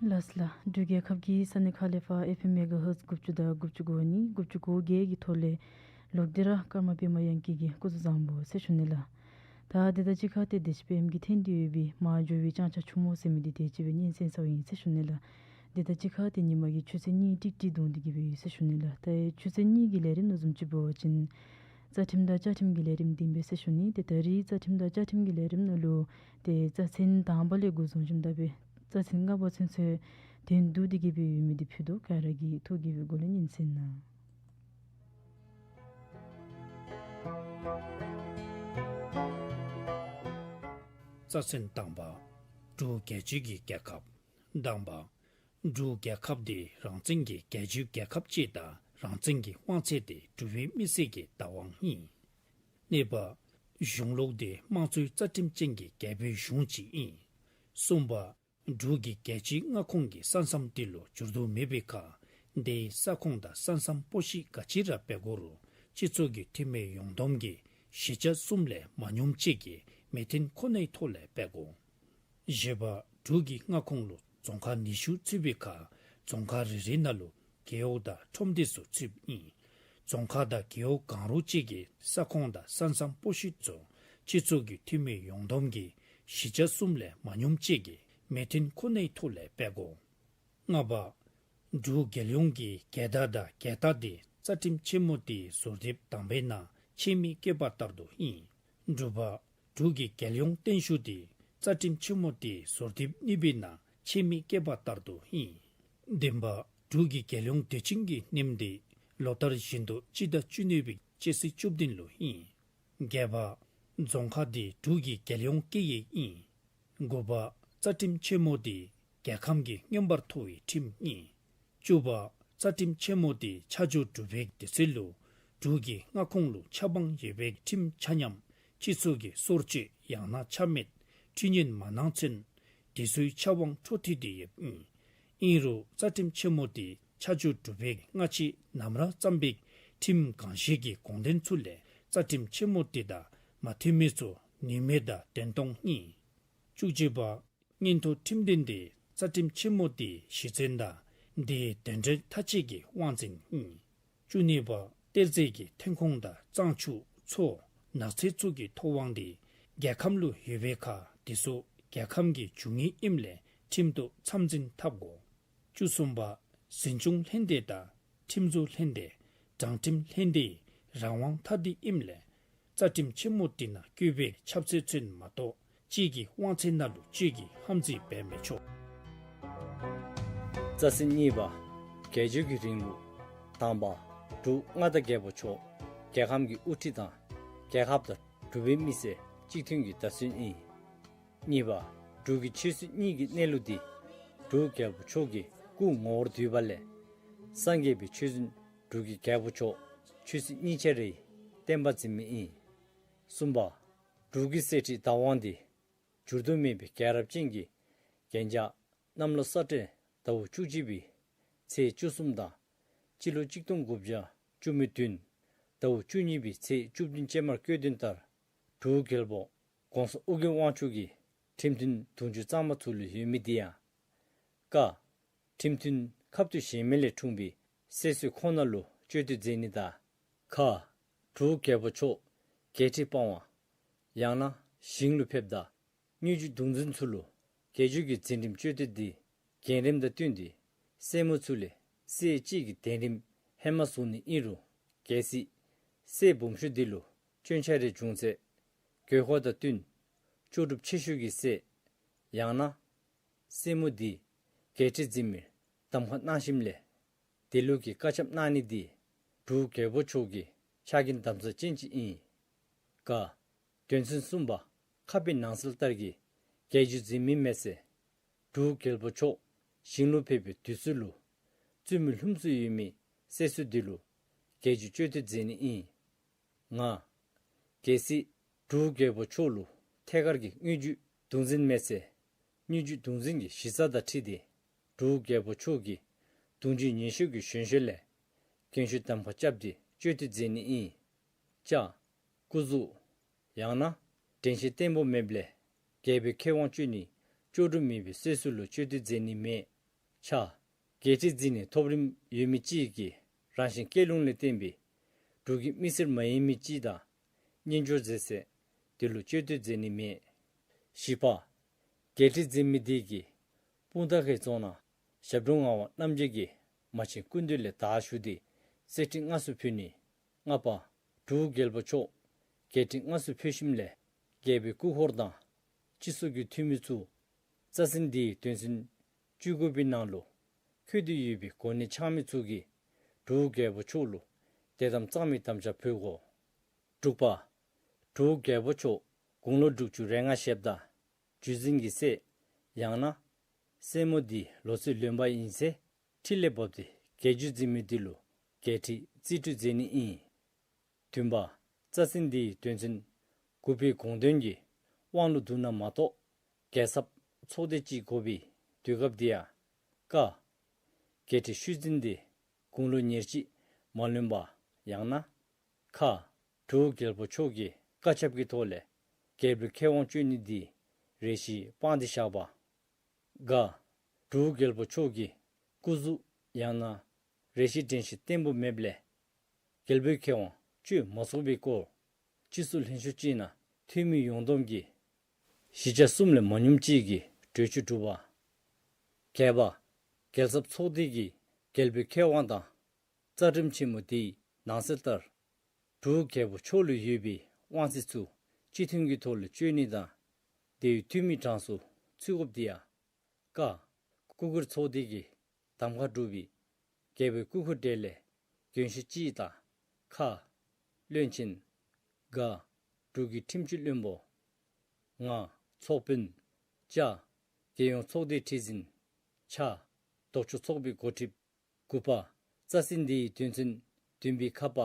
ལགས་ལགས། འབྲུག་རྒྱལ་ཁབ་ཀྱི་ས་གནས་ཁག་ལས་ཕར་ཨེཕ་ཨེམ་མེ་ག་ཧརཊ་དགུ་བཅུ་དང་དགུ་བཅུ་གོ་གཉིས་དགུ་བཅུ་གོ་བརྒྱད་ཀྱི་ཐོག་ལས་ལོག་སྟེ་ར་ཀརྨ་པདྨ་དབྱངས་སྐྱིད་ཀྱི་སྐུ་གཟུགས་བཟང་པོ་ཟེར་ཞུ་ནི་ལགས། ད་དེ་དང་གཅིག་ཁར་ཏེ་བདེ་ཆེན་པདྨ་གིས་འཐེན་ཏེ་ཡོད་པའི་མར་འབྱོར་བའི་བྱང་ཆ་ཆུ་མོ་ཟེར་མི་འདི་ཏེ་སྤྱི་པའི་སྙན་གསན་ས་ཨིན་ཟེར་ཞུ་ནི་ལགས། དེ་དང་གཅིག་ཁར་ཏེ་ཉིན་མ་གི་ཆུ་ཚོད་གཉིས་ཀྲིག་ཀྲི་བརྡུངས་ཏེ་གི་སྦེ་ཡོད་ཟེར་ཞུ་ནི་ལགས། ད་ཆུ་ཚོད་གཉིས་ཀྱི་ལས་རིམ་ནང་བཟུམ་ཅིག་འབད་བ་ཅིན་རྩ་ཁྲིམས་དང་བཅའ་ཁྲིམས་ཀྱི་ལས་རིམ་འདི་ཨིན་པས་ཟེར་ཞུ་ནི། ཏེ་ད་རིས་རྩ་ཁྲིམས་དང་བཅའ་ཁྲིམས་ཀྱི་ལས་རིམ་ནང་ལུ་ཏེ་རྩ་ཚན་དང་པ་ལས་འགོ་བཟུང་ཞིནམ་ད་སྦེ་རྩ་ཚན་ལྔ་པ་ཚུན་ཚོད་དོན་བསྡུ་སྟེ་གི་སྦེ་ཡོད་མི་འདི་ཕུལ་དོ། ག་ར་གིས་ཐུགས་དགྱེས་པའི་སྒོ་ལས་ཉན་གསན་གནང་། རྩ་ཚན་དང་པ། འབྲུག་རྒྱལ་བརྒྱུད་ཀྱི་རྒྱལ་ཁབ། དང་པ། འབྲུག་རྒྱལ་ཁབ་འདི་རང་བཙན་གྱི་རྒྱལ་བརྒྱུད་རྒྱལ་ཁབ་ཅིག་དང་རང་བཙན་གྱི་དབང་ཚད་དེ་འབྲུག་པའི་མི་སེར་གྱི་བདག་དབང་ཨིན། གཉིས་པ། གཞུང་ལུགས་འདི་དམངས་གཙོའི་རྩ་ཁྲིམས་ཅན་གྱི་རྒྱལ་པོའི་གཞུང་ཅིག་ཨིན། གསུམ་པ། འབྲུག་གི་རྒྱལ་སྤྱིའི་མངའ་ཁོངས་ཀྱི་ས་མཚམས་འདི་ལུ་འགྱུར་ལྡོག་མེད་པའི་ཁར་དེའི་ས་ཁོངས་དང་ས་མཚམས་པོ་ཤི་ག་ཅི་ར་འབད་དགོ་རུང་སྤྱི་ཚོགས་ཀྱི་འཐུས་མི་ཡོངས་བསྡོམས་ཀྱི་བཞི་ཆ་གསུམ་ལས་མ་ཉུངམ་ཅིག་གིས་མོས་མཐུན་ཁོ་ནའི་ཐོག་ལས་འབད་དགོ། བཞི་པ། འབྲུག་གི་མངའ་ཁོངས་ལུ་རྫོང་ཁག་ཉི་ཤུ་ཚུད་པའི་ཁར་རྫོང་ཁག་རེ་རེ་ནང་ལུ་རྒེད་འོག་དང་ཁྲོམ་སྡེ་ཚུ་ཚུདཔ་ཨིན། རྫོང་ཁག་དང་རྒེད་འོག་གང་རུང་ཅིག་གི་ས་ཁོངས་དང་ས་མཚམས་པོ་ཤི་ཚུ་སྤྱི་ཚོགས་ཀྱི་འཐུས་མི་ཡོངས་བསྡོམས་ཀྱི་བཞི་ཆ་གསུམ་ལས་མ་ཉུངམ་ཅིག་གིས་མོས་མཐུན་ཁོ་ནའི་ཐོག་ལས་འབད་དགོ། ལྔ་པ། འབྲུག་རྒྱལ་ཡོངས་ཀྱི་རྒྱལ་དར་དང་རྒྱལ་རྟགས་དེ་རྩ་ཁྲིམས་ཆེན་མོ་དེའི་ཟུར་དེབ་དང་པའི་ནང་ཆེད་དམིགས་བཀོད་པ་ལྟར་དུ་ཨིན། དྲུག་པ། འབྲུག་གི་རྒྱལ་ཡོངས་བརྟན་བཞུགས་དེ་རྩ་ཁྲིམས་ཆེན་མོ་དེའི་ཟུར་དེབ་གཉིས་པའི་ནང་ཆེད་དམིགས་བཀོད་པ་ལྟར་དུ་ཨིན། བདུན་པ། འབྲུག་གི་རྒྱལ་ཡོངས་དུས་ཆེན་གྱི་ཉིནམ་དེ་ལོ་ལྟར་བཞིན་དུ་སྤྱི་ཟླ་བཅུ་གཉིས་པའི་སྤྱི་ཚེས་བཅུ་བདུན་ལུ་ཨིན། བརྒྱད་པ། རྫོང་ཁག་དེ་འབྲུག་གི་རྒྱལ་ཡོངས་སྐད་ཡིག་ཨིན། དགུ་པ། རྩ་ཁྲིམས་ཆེན་མོ་དེ་རྒྱལ་ཁམས་ཀྱི་མངོན་པར་མཐོ་བའི་ཁྲིམས་ཨིན། བཅུ་པ། རྩ་ཁྲིམས་ཆེན་མོ་དེ་ཆ་འཇོག་གྲུབ་པའི་དུས་ཚོད་ལུ་འབྲུག་གི་མངའ་ཁོངས་ལུ་ཆབ་འབངས་ཡོད་པའི་ཁྲིམས་ཆ་མཉམ་སྤྱི་ཚོགས་ཀྱི་སྲོག་གཅོད་ཡང་ན་ཆ་མེད་འཁྲུན་ཡོན་མ་གནང་ཚུན་དེ་ཚུའི་ཆབ་དབང་འཕྲོ་མཐུད་དེ་ཡོདཔ་ཨིན། ཨིན་རུང་རྩ་ཁྲིམས་ཆེན་མོ་དེ་ཆ་འཇོག་གྲུབ་པའི་སྔ་ཕྱི་ནམ་ར་བརྩམས་པའི་ཁྲིམས་གང་ཞིག་གི་དགོངས་དོན་ཚུ་ལས་རྩ་ཁྲིམས་ཆེན་མོ་དེ་དང་མ་མཐུན་མི་ཚུ་ནུས་མེད་དང་བདེན་སྟོང་ཨིན། བཅུ་གཅིག་པ། མངོན་མཐོ་ཁྲིམས་དོན་དེ་རྩ་ཁྲིམས་ཆེན་མོ་དེའི་གཞི་རྩ་དང་དེའི་དོན་འབྲས་མཐའ་དཔྱད་ཀྱི་དབང་འཛིན་ཨིན། བཅུ་གཉིས་པ། གཏེར་རྫས་ཀྱི་ཐོན་ཁུངས་དང་གཙང་ཆུ་མཚོ་ནགས་ཚལ་ཚུ་གི་ཐོབ་དབང་དེ་རྒྱལ་ཁམས་ལུ་ཡོད་པའི་ཁར་དེ་ཚུ་རྒྱལ་ཁམས་ཀྱི་རྒྱུ་དངོས་ཨིནམ་ལས་ཁྲིམས་ཐོག་ཚམ་འཛིན་འཐབ་དགོ། བཅུ་གསུམ་པ། འཛིན་སྐྱོང་ལྷན་སྡེ་དང་ཁྲིམས་བཟོ་ལྷན་སྡེ་དྲང་ཁྲིམས་ལྷན་སྡེའི་རང་དབང་ཐ་དད་ཨིནམ་ལས་རྩ་ཁྲིམས་ཆེན་མོ་དེ་ནང་བཀོད་པའི་ཁྱབ་ཚད་ཚུན་མ་གཏོགས་གཅིག་གི་དབང་ཚད་ནང་ལུ་གཅིག་གིས་ཧམ་འཛིན་འབད་མི་ཆོག། རྩ་ཚན་གཉིས་པ། རྒྱལ་བརྒྱུད་ཀྱི་རིང་ལུགས། དང་པ། འབྲུག་མངའ་བདག་རྒྱལ་པོ་མཆོག་རྒྱལ་ཁམས་ཀྱི་དབུ་ཁྲིད་དང་རྒྱལ་ཁབ་དང་འབྲུག་པའི་མི་སེར་གཅིག་མཐུན་གྱི་བརྡ་མཚོན་ཨིན། གཉིས་པ། འབྲུག་གི་ཆོས་སྲིད་གཉིས་ཀྱི་གནས་ལུགས་འདི་འབྲུག་རྒྱལ་པོ་མཆོག་གི་སྐུ་ངོ་བོར་བསྡུས་པ་ལས་སངས་རྒྱས་པའི་ཆོས་འཛིན་འབྲུག་གི་རྒྱལ་པོ་མཆོག་ཆོས་སྲིད་གཉིས་ཆ་རེའི་བསྟན་པ་འཛིན་མི་ཨིན། གསུམ་པ། འབྲུག་གི་གསེར་ཁྲི་བདག་དབང་འདི་འགྱུར་ལྡོག་མེད་པའི་རྒྱལ་རབས་ཅན་གྱི་རྒྱན་ཆ་གནམ་ལོ་ས་སྤྲེལ་ཟླཝ་བཅུ་གཅིག་པའི་ཚེས་བཅུ་གསུམ་དང་སྤྱི་ལོ་གཅིག་སྟོང་དགུ་བརྒྱ་བཅུ་མེད་བདུན་ཟླཝ་བཅུ་གཉིས་པའི་ཚེས་བཅུ་བདུན་ཅན་མར་བཀོད་དོན་ལྟར་འབྲུག་རྒྱལ་པོ་གོང་ས་ཨོ་རྒྱན་དབང་ཕྱུག་གི་ཁྲིམས་མཐུན་དུང་ཕྱུར་གཙང་མ་ཚུ་ལུ་ཡོད་མི་འདི་ཡང་། ཀ། ཁྲིམས་མཐུན་ཁ་ཐུག་གཞན་མི་ལས་འཁྲུངས་པའི་སྲོལ་ཚུ་ཁོ་ན་ལུ་སྤྱོད་བསྡུ་མཛད་ནི་དང་། ཁ། འབྲུག་རྒྱལ་པོ་མཆོག་རྒྱལ་ཁྲི་སྤང་བ་ཡང་ན་ཞིང་ལུ་ཕེབས་ད་དངུལ་རྒྱུ་གདུང་འཛིན་ཚུ་ལུ་རྒྱལ་བརྒྱུད་ཀྱི་འཛིན་རིམ་སྤྱོད་བསྡུ་འདི་རྒན་རིམ་དང་བསྟུན་ཏེ་སྲས་མོ་ཚུ་ལས་སྲས་གཅིག་གི་གདན་རིམ་ཧེ་མ་བཟུང་ནི་ཨིན་རུང་གལ་སྲིད་སྲས་སྦོམ་ཤོས་འདི་ལུ་སྐྱོན་ཆ་རེ་བྱུང་ཚེ་དགོས་མཁོ་དང་བསྟུན་ལྕོགས་གྲུབ་ཆེ་ཤོས་ཀྱི་སྲས་ཡང་ན་སྲས་མོ་འདི་རྒྱལ་ཁྲི་འཛིན་མིར་གདམ་ཁ་གནང་ཞིནམ་ལས་དེ་ལུགས་ཀྱི་བཀའ་ཁྱབ་གནང་ནི་འདི་འབྲུག་རྒྱལ་པོ་མཆོག་གི་ཕྱག་འགན་དམ་ཚགས་ཅན་ཅིག་ཨིན། ཀ། དོན་ཚན་གསུམ་པ། ཁ་དཔེ་ནང་གསལ་ལྟར་གྱི་རྒྱལ་བརྒྱུད་འཛིན་མི་མེད་ཚེ་འབྲུག་རྒྱལ་པོ་མཆོག་ཞིང་ལུ་ཕེབས་པའི་དུས་ཚོད་ལུ་བཙུན་མོའི་ལྷུམས་སུ་ཡོད་མི་སྲས་སུ་འདི་ལུ་རྒྱལ་བརྒྱུད་སྤྱོད་བསྡུ་མཛད་ནི་ཨིན། ང་། གལ་སྲིད་འབྲུག་རྒྱལ་པོ་མཆོག་ལུ་ཐད་ཀར་གྱི་དངུལ་རྒྱུ་གདུང་འཛིན་མེད་ཚེ་དངུལ་རྒྱུ་གདུང་འཛིན་གྱི་གཞི་རྩ་དང་འཁྲིལ་ཏེ་འབྲུག་རྒྱལ་པོ་མཆོག་གི་གདུང་རྒྱུད་ཉེ་ཤོས་ཀྱི་གཞོན་ཤོས་ལས་རྒན་ཤོས་གདམ་ཁ་རྐྱབ་སྟེ་སྤྱོད་བསྡུ་མཛད་ནི་ཨིན། ཅ། སྐུ་གཟུགས། ཡང་ན་དྲན་ཤེས་བརྟན་པོ་མེདཔ་ལས་རྒྱལ་པོའི་ཁེ་དབང་སྤྱོད་ནི་ལྕོགས་གྲུབ་མེད་པའི་སྲས་སུ་ལུ་སྤྱོད་བསྡུ་མཛད་ནི་མེད། ཆ། འགན་འཁྲི་འཛིན་ནི་ཐོབ་རིམ་ཡོད་མི་ཅིག་གིས་རང་བཞིན་སྐྱེས་ལུང་ལས་བརྟེན་པའི་འབྲུག་གི་མི་སེར་མ་ཡིན་མི་ཅིག་དང་གཉེན་སྦྱོར་མཛད་ཚེ་དེ་ལུ་གཅོད་འདོད་མཛད་ནི་མེད། བཞི་པ། འགན་འཁྲི་འཛིན་མི་དེ་གིས་སྤུངས་ཐང་གི་རྫོང་ནང་ཞབས་དྲུང་ངག་དབང་རྣམ་རྒྱལ་གྱི་མ་ཆེན་སྐུ་མདུན་ལས་བདའ་ཞུ་སྟེ་གསེར་ཁྲི་མངའ་གསོལ་ཕུལ་ནི། ལྔ་པ། འབྲུག་རྒྱལ་པོ་མཆོག་འགན་འཁྲི་མངའ་གསོལ་ཕུལ་ཞིནམ་ལས་རྒྱལ་པོའི་སྐུ་འཁོར་དང་སྤྱི་ཚོགས་ཀྱི་འཐུས་མི་ཚུ་རྩ་ཚན་འདིའི་དོན་ཚན་བཅུ་དགུ་པའི་ནང་ལུ་འཁོད་དེ་ཡོད་པའི་གོ་གནས་འཆང་མི་ཚུ་གིས་འབྲུག་རྒྱལ་པོ་མཆོག་ལུ་དད་དམ་གཙང་མའི་དམ་བཅའ་ཕུལ་དགོ། དྲུག་པ། འབྲུག་རྒྱལ་པོ་མཆོག་དགུང་ལོ་དྲུག་ཅུ་རེ་ལྔ་བཞེསཔ་ད་རྒྱུད་འཛིན་གྱི་སྲས་ཡང་ན་སྲས་མོ་དེའི་ལོ་ཚད་ལོན་པ་ཡིན་ཚེ་ཁྲི་ལས་བབས་ཏེ་རྒྱལ་རྒྱུད་འཛིན་མི་དེ་ལུ་རྒྱལ་ཁྲི་རྩིས་སྤྲོད་མཛད་ནི་ཨིན། བདུན་པ། རྩ་ཚན་འདིའི་དོན་ཚན་དགུ་པའི་དགོངས་དོན་གྱི་དབང་ལུ་བསྡུ་ན་མ་གཏོགས་རྒྱལ་ཚབ་ཚོགས་སྡེ་ཅིག་དགོ་པའི་དུས་སྐབས་འདི་ཡང་ཀ། རྒྱལ་ཁྲི་ཤུལ་འཛིན་དེ་དགུང་ལོ་ཉེར་གཅིག་མ་ལོན་པ་ཡང་ན་ཁ། འབྲུག་རྒྱལ་པོ་མཆོག་གི་བཀའ་ཁྱབ་ཀྱི་ཐོག་ལས་རྒྱལ་པོའི་མཁས་དབང་སྤྱོད་ནི་འདི་རེ་ཞིག་སྤངས་ཏེ་བཞག་པ། ག། འབྲུག་རྒྱལ་པོ་མཆོག་གི་སྐུ་གཟུགས་ཡང་ན་རེ་ཞིག་དྲན་ཤེས་བརྟན་པོ་མེདཔ་ལས་རྒྱལ་པོའི་མཁས་དབང་སྤྱོད་མ་ཚུགས་པའི་སྐོར་སྤྱི་ཚོགས་ལྷན་ཚོགས་ཅིག་ནང་འཐུས་མི་ཡོངས་བསྡོམས་ཀྱི་བཞི་ཆ་གསུམ་ལས་མ་ཉུངམ་ཅིག་གིས་གྲོས་ཆོད་གྲུབ་པ། བརྒྱད་པ། རྒྱལ་ཚབ་ཚོགས་སྡེ་གིས་རྒྱལ་པོའི་མཁས་དབང་དང་རྩ་ཁྲིམས་ཆེན་མོ་དེའི་ནང་གསལ་ལྟར་འབྲུག་རྒྱལ་པོ་མཆོག་ལུ་ཡོད་པའི་དབང་ཚད་ཚུ་སྤྱི་མཐུན་གྱི་ཐོག་ལུ་སྤྱོད་ནི་དང་དེའི་འཐུས་མི་གྲངས་སུ་ཚུད་དགོཔ་དེ་ཡང་ཀ། སྐུ་སྒེར་ཚོགས་སྡེ་གི་གདམ་ཁ་གྲུབ་པའི་རྒྱལ་པོའི་སྐུ་འཁོར་གྲས་ལས་གྱོད་གཞི་གཅིག་དང་ཁ། བློན་ཆེན། ག། འབྲུག་གི་ཁྲིམས་སྤྱི་བློན་པོ། ང་། ཚོགས་དཔོན། ཅ། རྒྱལ་ཡོངས་ཚོགས་སྡེའི་ཁྲི་འཛིན། ཆ། ལྡོག་ཕྱོགས་ཚོགས་པའི་འགོ་ཁྲིདཔ། དགུ་པ། རྩ་ཚན་འདིའི་དོན་ཚན་བདུན་པའི་ཁ་པ་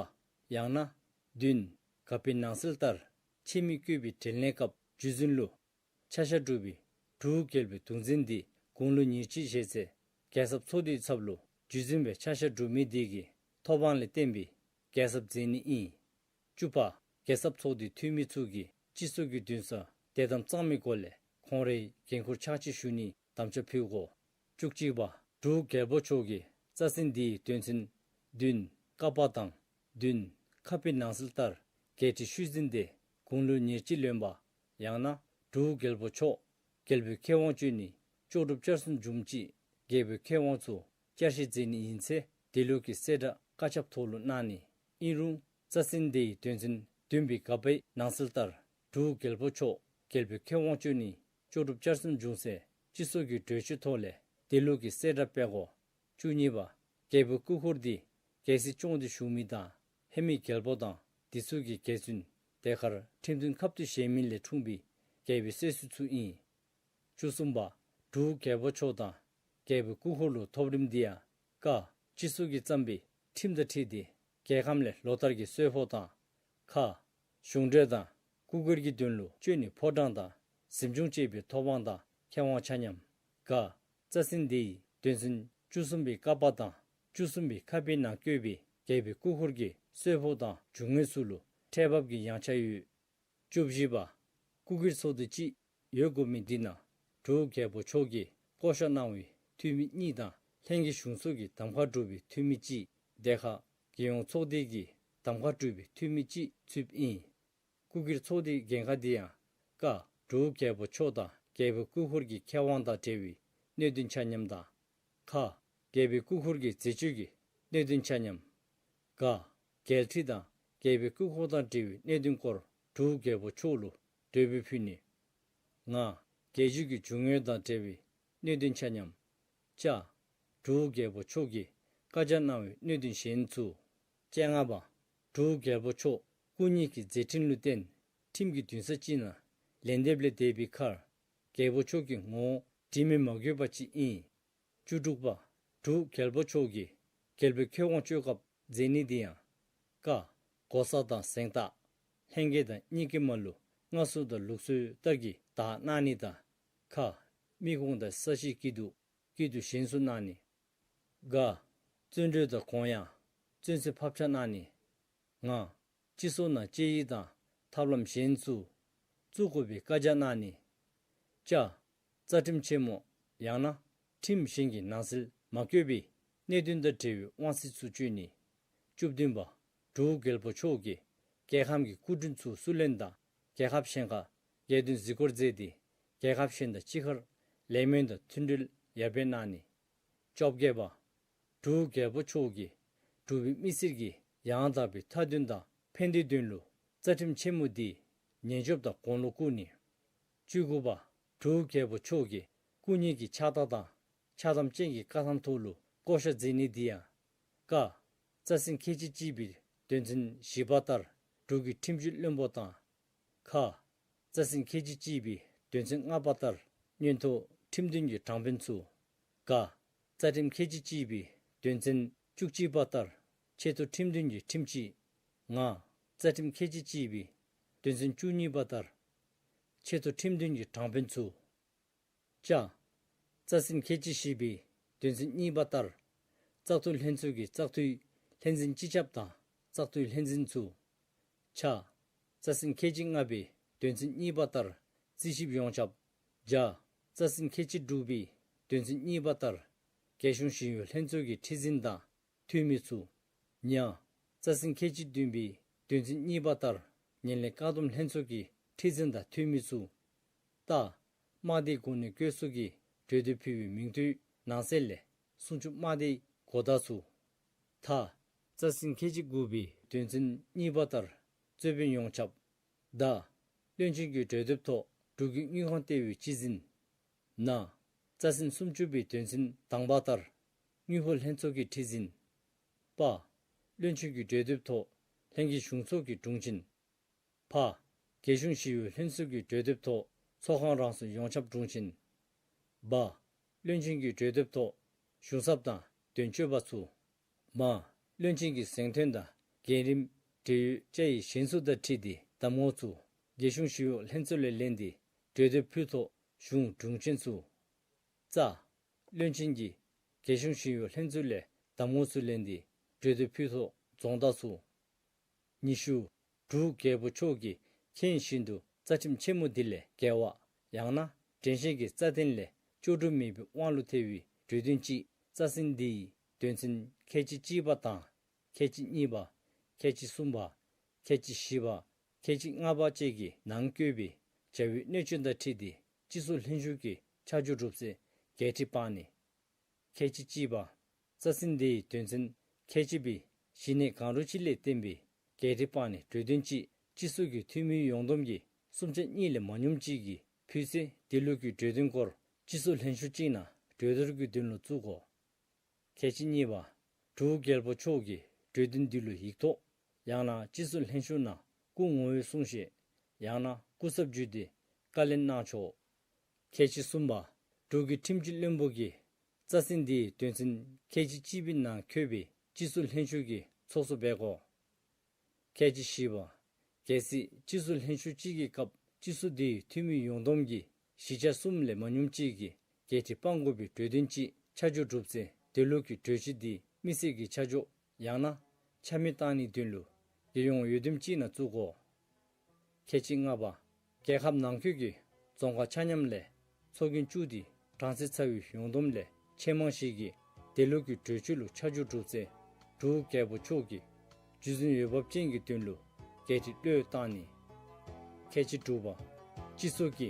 ཡང་ན་བདུན་ག་པའི་ནང་གསལ་ལྟར་ཆེད་དམིགས་བཀོད་པའི་དྲིན་ལན་སྐབས་རྒྱུད་འཛིན་ལུ་ཆ་བཞག་གྲུབ་པའི་འབྲུག་རྒྱལ་པོའི་གདུང་འཛིན་འདི་དགུང་ལོ་ཉེར་གཅིག་བཞེས་ཚེ་རྒྱལ་ཚབ་ཚོགས་སྡེའི་ཚབ་ལུ་རྒྱུད་འཛིན་པའི་ཆ་བཞག་གྲུབ་མི་དེ་གི་ཐོབ་དབང་ལས་བརྟེན་པའི་རྒྱལ་ཚབ་མཛད་ནི་ཨིན། བཅུ་པ། རྒྱལ་ཚབ་ཚོགས་སྡེའི་འཐུས་མི་ཚུ་གིས་སྤྱི་ཚོགས་ཀྱི་མདུན་སར་དད་དམ་གཙང་མའི་སྒོ་ལས་ཁོང་རའི་འགན་ཁུར་ཕྱག་ཕྱིད་ཞུ་ནིའི་དམ་བཅའ་ཕུལ་དགོ། བཅུ་གཅིག་པ། འབྲུག་རྒྱལ་པོ་མཆོག་གིས་རྩ་ཚན་འདིའི་དོན་ཚན་བདུན་ཀ་པ་དང་བདུན་ཁ་པའི་ནང་གསལ་ལྟར་རྒྱལ་ཁྲི་ཤུལ་འཛིན་དེ་དགུང་ལོ་ཉེར་གཅིག་ལོན་པ་ཡང་ན་འབྲུག་རྒྱལ་པོ་མཆོག་རྒྱལ་པོའི་མཁས་དབང་སྤྱོད་ནི་ལྕོགས་གྲུབ་བསྐྱར་གསོ་འབྱུངམ་ཅིག་རྒྱལ་པོའི་མཁས་དབང་ཚུ་བསྐྱར་བཞེས་མཛད་ནི་ཨིན་ཚེ་དེ་ལུགས་ཀྱི་གསལ་བསྒྲགས་བཀའ་ཁྱབ་ཐོག་ལུ་གནང་ནི། ཨིན་རུང་རྩ་ཚན་དེའི་དོན་ཚན་བདུན་པའི་ག་པའི་ནང་གསལ་ལྟར་འབྲུག་རྒྱལ་པོ་མཆོག་རྒྱལ་པོའི་མཁས་དབང་སྤྱོད་ནི་ལྕོགས་གྲུབ་བསྐྱར་གསོ་འབྱུང་ཚེ་སྤྱི་ཚོགས་ཀྱི་གྲོས་ཆོད་ཐོག་ལས་དེ་ལུགས་ཀྱི་གསལ་བསྒྲགས་སྤེལ་དགོ། བཅུ་གཉིས་པ། རྒྱལ་པོའི་སྐུ་འཁོར་འདི་རྒྱལ་སྲིད་སྐྱོང་སྟེ་བཞུགས་མི་དང་ཧེ་མའི་རྒྱལ་པོ་དང་དེ་ཚུ་གི་རྒྱལ་བཙུན་དེ་ཁར་ཁྲིམས་མཐུན་ཁ་གཏད་བཞེས་མི་ལས་འཁྲུངས་པའི་རྒྱལ་པོའི་སྲས་སུ་ཚུ་ཨིན། བཅུ་གསུམ་པ། འབྲུག་རྒྱལ་པོ་མཆོག་དང་རྒྱལ་པོའི་སྐུ་འཁོར་ལུ་ཐོབ་རིམ་འདི་ཡང་ཀ། སྤྱི་ཚོགས་ཀྱིས་བརྩམས་པའི་ཁྲིམས་དང་འཁྲིལ་ཏེ་རྒྱལ་ཁམས་ལས་ལོ་ལྟར་གྱི་གསོལ་ཕོགས་དང་། ཁ། གཞུང་འབྲེལ་དང་སྐུ་སྒེར་གྱི་དོན་ལུ་སྤྱོད་ནི་ཕོ་བྲང་དང་གཟིམ་ཆུང་བཅས་པའི་ཐོབ་དབང་དང་ཁེ་དབང་ཆ་མཉམ། ག། རྩ་ཚན་འདིའི་དོན་ཚན་བཅུ་གསུམ་པའི་ཀ་པ་དང་བཅུ་གསུམ་པའི་ཁ་པའི་ནང་བཀོད་པའི་རྒྱལ་པོའི་སྐུ་འཁོར་གྱི་གསོལ་ཕོགས་དང་རྒྱུ་དངོས་ཚུ་ལུ་ཁྲལ་འབབ་ཀྱི་ཡངས་ཆག་ཡོད། བཅུ་བཞི་པ། སྐུ་སྒེར་ཚོགས་སྡེ་གཅིག་ཡོད་དགོ་མི་འདི་ནང་འབྲུག་རྒྱལ་པོ་མཆོག་གིས་བསྐོ་གཞག་གནང་བའི་འཐུས་མི་གཉིས་དང་ལྷན་རྒྱས་གཞུང་ཚོགས་ཀྱི་གདམ་ཁ་གྲུབ་པའི་འཐུས་མི་གཅིག་དེ་ཁར་རྒྱལ་ཡོངས་ཚོགས་སྡེ་གི་གདམ་ཁ་གྲུབ་པའི་འཐུས་མི་གཅིག་ཚུདཔ་ཨིན། སྐུ་སྒེར་ཚོགས་སྡེའི་འགན་ཁག་འདི་ཡང་ཀ། འབྲུག་རྒྱལ་པོ་མཆོག་དང་རྒྱལ་པོའི་སྐུ་འཁོར་གྱི་ཁེ་དབང་དང་འབྲེལ་བའི་གནད་དོན་ཆ་མཉམ་དང་། ཁ། རྒྱལ་པོའི་སྐུ་འཁོར་གྱི་མཛད་སྤྱོད་ཀྱི་གནད་དོན་ཆ་མཉམ། ག། རྒྱལ་ཁྲི་དང་རྒྱལ་པོའི་སྐུ་འཁོར་དང་འབྲེལ་བའི་གནད་དོན་སྐོར་འབྲུག་རྒྱལ་པོ་མཆོག་ལུ་གྲོས་འབུལ་ཕུལ་ནི། ང་། རྒྱལ་སྤྱོད་ཀྱི་རྒྱུ་དངོས་དང་འབྲེལ་བའི་གནད་དོན་ཆ་མཉམ། ཅ། འབྲུག་རྒྱལ་པོ་མཆོག་གིས་བཀའ་རྒྱ་གནང་བའི་གནད་དོན་གཞན་ཚུ། བཅོ་ལྔ་པ། འབྲུག་རྒྱལ་པོ་མཆོག་སྐུ་ཉིད་ཀྱི་མཛད་འཕྲིན་ལུ་བརྟེན་ཁྲིམས་ཀྱི་འདུན་ས་ཅིག་ནང་ལན་འདེབས་ལས་འདས་པའི་ཁར་རྒྱལ་པོ་མཆོག་གི་ངོ་བོ་དྲི་མེད་མ་གོས་པ་ཅིག་ཨིན། བཅུ་དྲུག་པ། འབྲུག་རྒྱལ་པོ་མཆོག་གིས་རྒྱལ་པོའི་ཁེ་དབང་སྤྱོད་སྐབས་མཛད་ནི་འདི་ཡང་ཀ། གོ་ས་དང་གཟེངས་རྟགས། ལྷན་རྒྱས་དང་གཉིས་ཀྱི་མ་ལུ་མངའ་གསོལ་དང་ལུགས་སྲོལ་ལྟར་གྱི་དར་གནང་ནི་དང་། ཁ། མི་གུང་དང་ས་གཞིའི་སྐྱིད་སྡུག་སྐྱིད་སྡུག་གཞན་ཚུ་གནང་ནི། ག། བཙོན་གྲོལ་དང་དགོངས་ཡངས་བཙོན་ཟས་ཕབ་ཆག་གནང་ནི། ང་། སྤྱི་ཚོགས་ནང་དཔྱད་ཡིག་དང་ཐབས་ལམ་གཞན་ཚུ་བཙུགས་དགོ་པའི་བཀའ་རྒྱ་གནང་ནི། ཅ། རྩ་ཁྲིམས་ཆེན་མོ་ཡང་ན་ ཁྲིམས་གཞན་གྱི་ནང་གསེས་མ་བཀོད་པའི་གནད་དོན་དང་འབྲེལ་བའི་དབང་ཚད་ཚུ་གཅོད་ནི། བཅུ་བདུན་པ། འབྲུག་རྒྱལ་པོ་མཆོག་གིས་རྒྱལ་ཁམས་ཀྱི་སྐུ་མགྲོན་ཚུ་བསུ་ལེན་དང་རྒྱལ་ཁབ་གཞན་ཁར་རྒྱལ་དོན་གཟིགས་སྐོར་མཛད་དེ་རྒྱལ་ཁབ་གཞན་དང་གཅིག་ཁར་ལས་མོན་དང་མཐུན་འབྲེལ་ཡར་སྤེལ་གནང་ནི། བཅོ་བརྒྱད་པ། འབྲུག་རྒྱལ་པོ་མཆོག་གིས་འབྲུག་པའི་མི་སེར་གྱི་ཡང་དག་པའི་མཐའ་དོན་དང་ཕན་བདེའི་དོན་ལུ་རྩ་ཁྲིམས་ཆེན་མོ་འདི་ཉེན་སྐྱོབ་དང་དགུང་ལོ་བསྐུལ་ནི། བཅུ་དགུ་པ། འབྲུག་རྒྱལ་པོ་མཆོག་གིས་སྐུ་ཉིད་ཀྱི་ཕྱག་རྟགས་དང་ཕྱག་དམ་ཅན་གྱི་བཀའ་ཐམ་ཐོག་ལུ་བསྐོ་བཞག་མཛད་ནི་འདི་ཡང་། ཀ། རྩ་ཟིན་ཁལ་གཅིག་གཅིག་པའི་དོན་ཚན་བཞི་པ་ལྟར་འབྲུག་གི་ཁྲིམས་སྤྱི་བློན་པོ་དང་། ཁ། རྩ་ཟིན་ཁལ་གཅིག་གཅིག་པའི་དོན་ཚན་ལྔ་པ་ལྟར་མངོན་མཐོ་ཁྲིམས་དོན་གྱི་དྲང་དཔོན་ཚུ། ག། རྩ་ཁྲིམས་ཁལ་གཅིག་གཅིག་པའི་དོན་ཚན་བཅུ་གཅིག་པ་ལྟར་ཆེ་མཐོ་ཁྲིམས་དོན་གྱི་ཁྲིམས་སྤྱི། ང་། རྩ་ཁྲིམས་ཁལ་གཅིག་གཅིག་པའི་དོན་ཚན་བཅུ་གཉིས་པ་ལྟར་ཆེ་མཐོ་ཁྲིམས་དོན་གྱི་དྲང་དཔོན་ཚུ། ཅ། རྩ་ཟིན་ཁལ་གཅིག་བཞི་པའི་དོན་ཚན་གཉིས་པ་ལྟར་བཙག་འཐུ་ལྷན་ཚོགས་ཀྱི་བཙག་འཐུའི་ལྷན་འཛིན་སྤྱི་ཁྱབ་དང་བཙག་འཐུའི་ལྷན་འཛིན་ཚུ། ཆ། རྩ་ཟིན་ཁལ་གཅིག་ལྔ་པའི་དོན་ཚན་གཉིས་པ་ལྟར་རྩིས་ཞིབ་ཡོངས་ཁྱབ། ཇ། རྩ་ཟིན་ཁལ་གཅིག་དྲུག་པའི་དོན་ཚན་གཉིས་པ་ལྟར་རྒྱལ་གཞུང་ཞི་གཡོག་ལྷན་ཚོགས་ཀྱི་ཁྲི་འཛིན་དང་འཐུས་མི་ཚུ། ཉ། རྩ་ཟིན་ཁལ་གཅིག་བདུན་པའི་དོན་ཚན་གཉིས་པ་ལྟར་ངན་ལྷད་བཀག་སྡོམ་ལྷན་ཚོགས་ཀྱི་ཁྲི་འཛིན་དང་འཐུས་མི་ཚུ། ཏ། དམག་སྡེའི་གོ་གནས་བཀོད་ཚོགས་ཀྱིས་གྲོས་འདེབས་ཕུལ་བའི་མིང་ཐོའི་ནང་གསེས་ལས་སུམ་ཅུ་དམག་སྡེའི་གོ་བརྡ་ཚུ། ཐ། རྩ་ཟིན་ཁལ་གཅིག་དགུ་པའི་དོན་ཚན་གཉིས་པ་ལྟར་རྩོད་དཔོན་ཡོངས་ཁྱབ། ད། བློན་ཆེན་གྱི་གྲོས་འདེབས་ཐོག་འབྲུག་གི་དངུལ་ཁང་ལྟེ་བའི་སྤྱི་འཛིན། ན། རྩ་ཟིན་སུམ་ཅུ་པའི་དོན་ཚན་དང་པ་ལྟར་དངུལ་ཕོགས་ལྷན་ཚོགས་ཀྱི་ཁྲི་འཛིན། པ། བློན་ཆེན་གྱི་གྲོས་འདེབས་ཐོག་ལྷན་རྒྱས་གཞུང་ཚོགས་ཀྱི་དྲུང་ཆེན། ཕ། རྒྱལ་གཞུང་ཞི་གཡོག་ལྷན་ཚོགས་ཀྱི་གྲོས་འདེབས་ཐོག་ཚོགས་ཁང་རང་སོའི་ཡོངས་ཁྱབ་དྲུང་ཆེན། བ། བློན་ཆེན་གྱི་གྲོས་འདེབས་ཐོག་གཞུང་ཚབ་དང་དོན་གཅོད་པ་ཚུ། མ། བློན་ཆེན་གྱི་གཟེངས་ཐོན་དང་འགན་རིམ་བགྲེས་ཡོལ་བཅའ་ཡིག་གཞན་ཚུ་དང་འཁྲིལ་ཏེ་གདམ་ངོ་ཚུ་རྒྱལ་གཞུང་ཞི་གཡོག་ལྷན་ཚོགས་ལས་ལེན་ཏེ་གྲོས་འདེབས་ཕུལ་ཐོག་གཞུང་དྲུང་ཆེན་ཚུ། ཙ། བློན་ཆེན་གྱིས་རྒྱལ་གཞུང་ཞི་གཡོག་ལྷན་ཚོགས་ལས་གདམ་ངོ་ཚུ་ལེན་ཏེ་གྲོས་འདེབས་ཕུལ་ཐོག་རྫོང་བདག་ཚུ། ཉི་ཤུ། འབྲུག་རྒྱལ་པོ་མཆོག་གིས་མཁྱེན་བཞིན་དུ་རྩ་ཁྲིམས་ཆེན་མོ་འདི་ལས་འགལ་བ་ཡང་ན་འགྲན་ཞེན་གྱི་རྩ་དོན་ལས་ལྕོགས་གྲུབ་མེད་པའི་དབང་ལུ་ཐལ་བའི་གྲོས་དོན་ཅིག་རྩ་ཟིན་འདིའི་དོན་ཚན་ཁལ་གཅིག་གཅིག་པ་དང་ཁལ་གཅིག་གཉིས་པ། ཁལ་གཅིག་གསུམ་པ། ཁལ་གཅིག་བཞི་པ། ཁལ་གཅིག་ལྔ་པ་བཅས་ཀྱི་ནང་བཀོད་པའི་བྱ་བའི་གནད་སྤྱོད་དང་འཁྲིལ་ཏེ་སྤྱི་ཚོགས་ལྷན་བཞུགས་ཀྱིས་ཆ་འཇོག་གྲུབ་ཚེ་འགན་འཁྲི་སྤང་ནི། ཁལ་གཅིག་གཅིག་པ། རྩ་ཟིན་འདིའི་དོན་ཚན་ཁལ་གཅིག་པའི་གཞི་གནས་གང་རུང་ཅིག་ལས་བརྟེན་པའི་འགན་འཁྲི་སྤང་ནི་གྲོས་དོན་ཅིག་སྤྱི་ཚོགས་ཀྱི་འཐུས་མི་ཡོངས་བསྡོམས་ཀྱི་གསུམ་ཆ་གཉིས་ལས་མ་ཉུངམ་ཅིག་གིས་ཕུལ་ཚེ་དེ་ལུགས་ཀྱི་གྲོས་དོན་སྐོར་སྤྱི་ཚོགས་ལྷན་བཞུགས་ཅིག་ནང་གྲོས་བསྡུར་གྱི་དོན་ལུ་བཙུགས་དགོ། ཁལ་གཅིག་གཉིས་པ། འབྲུག་རྒྱལ་པོ་མཆོག་གིས་གྲོས་དོན་འདི་ལུ་ཡིག་ཐོག་ཡང་ན་སྤྱི་ཚོགས་ལྷན་བཞུགས་ནང་སྐུ་ངོ་བོའི་གསུང་བཤད་ཡང་ན་སྐུ་ཚབ་བརྒྱུད་དེ་བཀའ་ལན་གནང་ཆོག། ཁལ་གཅིག་གསུམ་པ། འབྲུག་གི་ཁྲིམས་སྤྱི་བློན་པོ་གིས་རྩ་ཟིན་འདིའི་དོན་ཚན་ཁལ་གཅིག་གཅིག་པའི་ནང་འཁོད་པའི་སྤྱི་ཚོགས་ལྷན་བཞུགས་ཀྱི་ཚོགས་གཙོ་འབད་དགོ། ཁལ་གཅིག་བཞི་པ། གལ་སྲིད་སྤྱི་ཚོགས་ལྷན་བཞུགས་གཅིག་གི་སྐབས་སྤྱི་ཚོགས་དེའི་འཐུས་མི་ཡོངས་བསྡོམས་ཀྱི་བཞི་ཆ་གསུམ་ལས་མ་ཉུངམ་ཅིག་གིས་འགན་འཁྲི་སྤང་དགོ་པའི་གྲོས་དོན་ཅིག་ཆ་འཇོག་གྲུབ་ཚེ་དེ་ལུགས་ཀྱི་གྲོས་གཞི་དེ་མི་སེར་གྱིས་ཆ་འཇོག་ཡང་ན་ཆ་མེད་བཏང་ནིའི་དོན་ལུ་རྒྱལ་ཡོངས་འོས་འདེམས་ཅིག་ནང་བཙུགས་དགོ། ཁལ་གཅིག་ལྔ་པ། རྒྱལ་ཁབ་ནང་འཁོད་ཀྱི་རྫོང་ཁག་ཆ་མཉམ་ལས་ཚོགས་རྒྱན་བཅུ་དེ་གྲངས་ཚད་ཚར་བའི་ཡོངས་བསྡོམས་ལས་ཆེས་མང་ཞིག་གིས་དེ་ལུགས་ཀྱི་གྲོས་ཆོད་ལུ་ཆ་འཇོག་གྲུབ་ཚེ་འབྲུག་རྒྱལ་པོ་མཆོག་གིས་རྒྱུ་མཚན་འོས་འབབ་ཅན་གྱི་དོན་ལུ་འགན་འཁྲི་གློད་བཏང་ནི། ཁལ་གཅིག་དྲུག་པ། སྤྱི་ཚོགས་ཀྱི་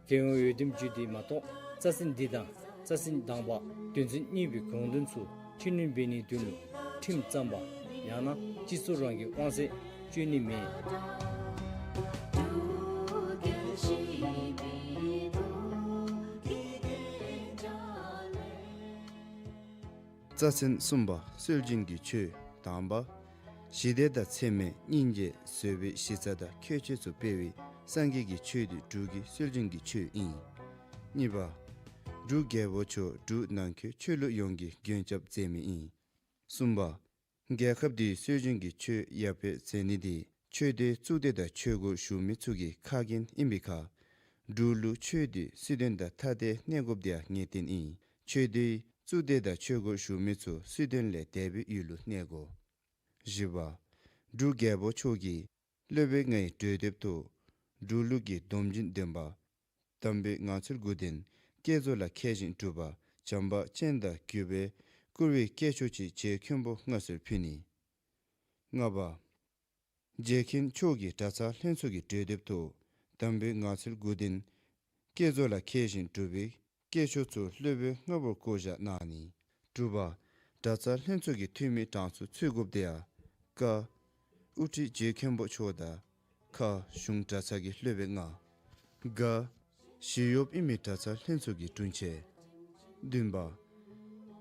རྒྱལ་ཡོངས་འོས་འདེམས་བརྒྱུད་དེ་མ་གཏོགས་རྩ་ཟིན་འདི་དང་རྩ་ཟིན་དང་པ་དོན་ཚན་གཉིས་པའི་དགོངས་དོན་ཚུ་འཕྲི་སྣོན་འབད་ནིའི་དོན་ལུ་ཁྲིམས་བརྩམ་པ་ཡང་ན་སྤྱི་ཚོགས་རང་གི་དབང་ཚད་སྤྱོད་ནི་མེད། རྩ་ཚན་གསུམ་པ། སྲོལ་རྒྱུན་གྱི་ཆོས། དང་པ། ཞི་བདེ་དང་འཚེ་མེད་སྙིང་རྗེ་བཟོད་པའི་གཞི་རྩ་དང་ཁྱད་ཆོས་ཚུ་སྤེལ་བའི་སངས་རྒྱས་ཀྱི་ཆོས་འདི་འབྲུག་གི་སྲོལ་རྒྱུན་གྱི་ཆོས་ཨིན། གཉིས་པ། འབྲུག་རྒྱལ་པོ་མཆོག་འབྲུག་ནང་འཁོད་ཆོས་ལུགས་ཡོངས་ཀྱི་མགོན་སྐྱབས་མཛད་མི་ཨིན། གསུམ་པ། རྒྱལ་ཁབ་འདིའི་སྲོལ་རྒྱུན་གྱི་ཆོས་ཡར་འཕེལ་མཛད་ནི་འདི་ཆོས་སྡེའི་གཙུག་སྡེ་དང་ཆོས་སྒོར་ཞུགས་མི་ཚུ་གི་ཁ་འགན་ཨིན་པའི་ཁར་འབྲུག་ལུ་ཆོས་འདི་སྲིད་དོན་དང་ཐ་དད་གནས་དགོཔ་འདི་ཡང་ངེས་བདེན་ཨིན། ཆོས་སྡེའི་གཙུག་སྡེ་དང་ཆོས་སྒོར་ཞུགས་མི་ཚུ་སྲིད་དོན་ལས་འདས་པའི་ཡུལ་ལུ་གནས་དགོ། བཞི་པ། འབྲུག་རྒྱལ་པོ་མཆོག་གིས་སློབ་དཔོན་ལྔའི་གྲོས་འདེབས་ཐོག་འབྲུག་ལུགས་ཀྱི་སྡོམ་རྒྱུན་ལྡན་པ། དམ་པའི་ངང་ཚུལ་དགུ་ལྡན། བསྐྱེད་རྫོགས་ལ་མཁས་ཤིང་གྲུབ་པ། བྱམས་པ་ཅན་དང་གུས་པས་བཀུར་བའི་སྐྱེས་མཆོག་ཅིག་རྗེ་མཁན་པོ་མངའ་གསོལ་ཕུལ་ནི། ལྔ་པ། རྗེ་མཁན་མཆོག་གིས་གྲྭ་ཚང་ལྷན་ཚོགས་ཀྱི་གྲོས་འདེབས་ཐོག་དམ་པའི་ངང་ཚུལ་དགུ་ལྡན་བསྐྱེད་རྫོགས་ལ་མཁས་ཤིང་གྲུབ་པའི་སྐྱེས་མཆོག་ཚུ་སློབ་དཔོན་ལྔ་པོར་བསྐོ་བཞག་གནང་ནི། དྲུག་པ། གྲྭ་ཚང་ལྷན་ཚོགས་ཀྱི་འཐུས་མི་གྲངས་སུ་ཚུད་དགོཔ་དེ་ཡང་། ཀ། དབུ་ཁྲིད་རྗེ་མཁན་པོ་མཆོག་དང་། ཁ། གཞུང་གྲྭ་ཚང་གི་སློབ་དཔོན་ལྔ། ག། ཞི་གཡོགཔ་ཨིན་མི་གྲྭ་ཚང་ལྷན་ཚོགས་ཀྱི་དྲུང་ཆེན། བདུན་པ།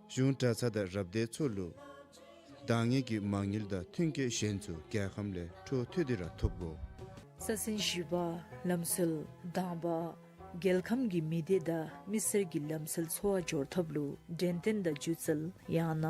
གཞུང་གྲྭ་ཚང་དང་རབ་སྡེ་ཚུ་ལུ་འདང་ངེས་ཀྱི་མ་དངུལ་དང་ཐོན་སྐྱེད་གཞན་ཚུ་རྒྱལ་ཁམས་ལས་འཕྲོ་མཐུད་དེ་ར་ཐོབ་དགོ། རྩ་ཚན་བཞི་པ། ལམ་སྲོལ། དང་པ། རྒྱལ་ཁམས་ཀྱི་མི་སྡེ་དང་མི་སེར་གྱི་ལམ་སྲོལ་འཚོ་བ་སྦྱོར་ཐབས་ལུ་འགྲན་བསྟེན་དང་སྒྱུ་རྩལ་ཡང་ན་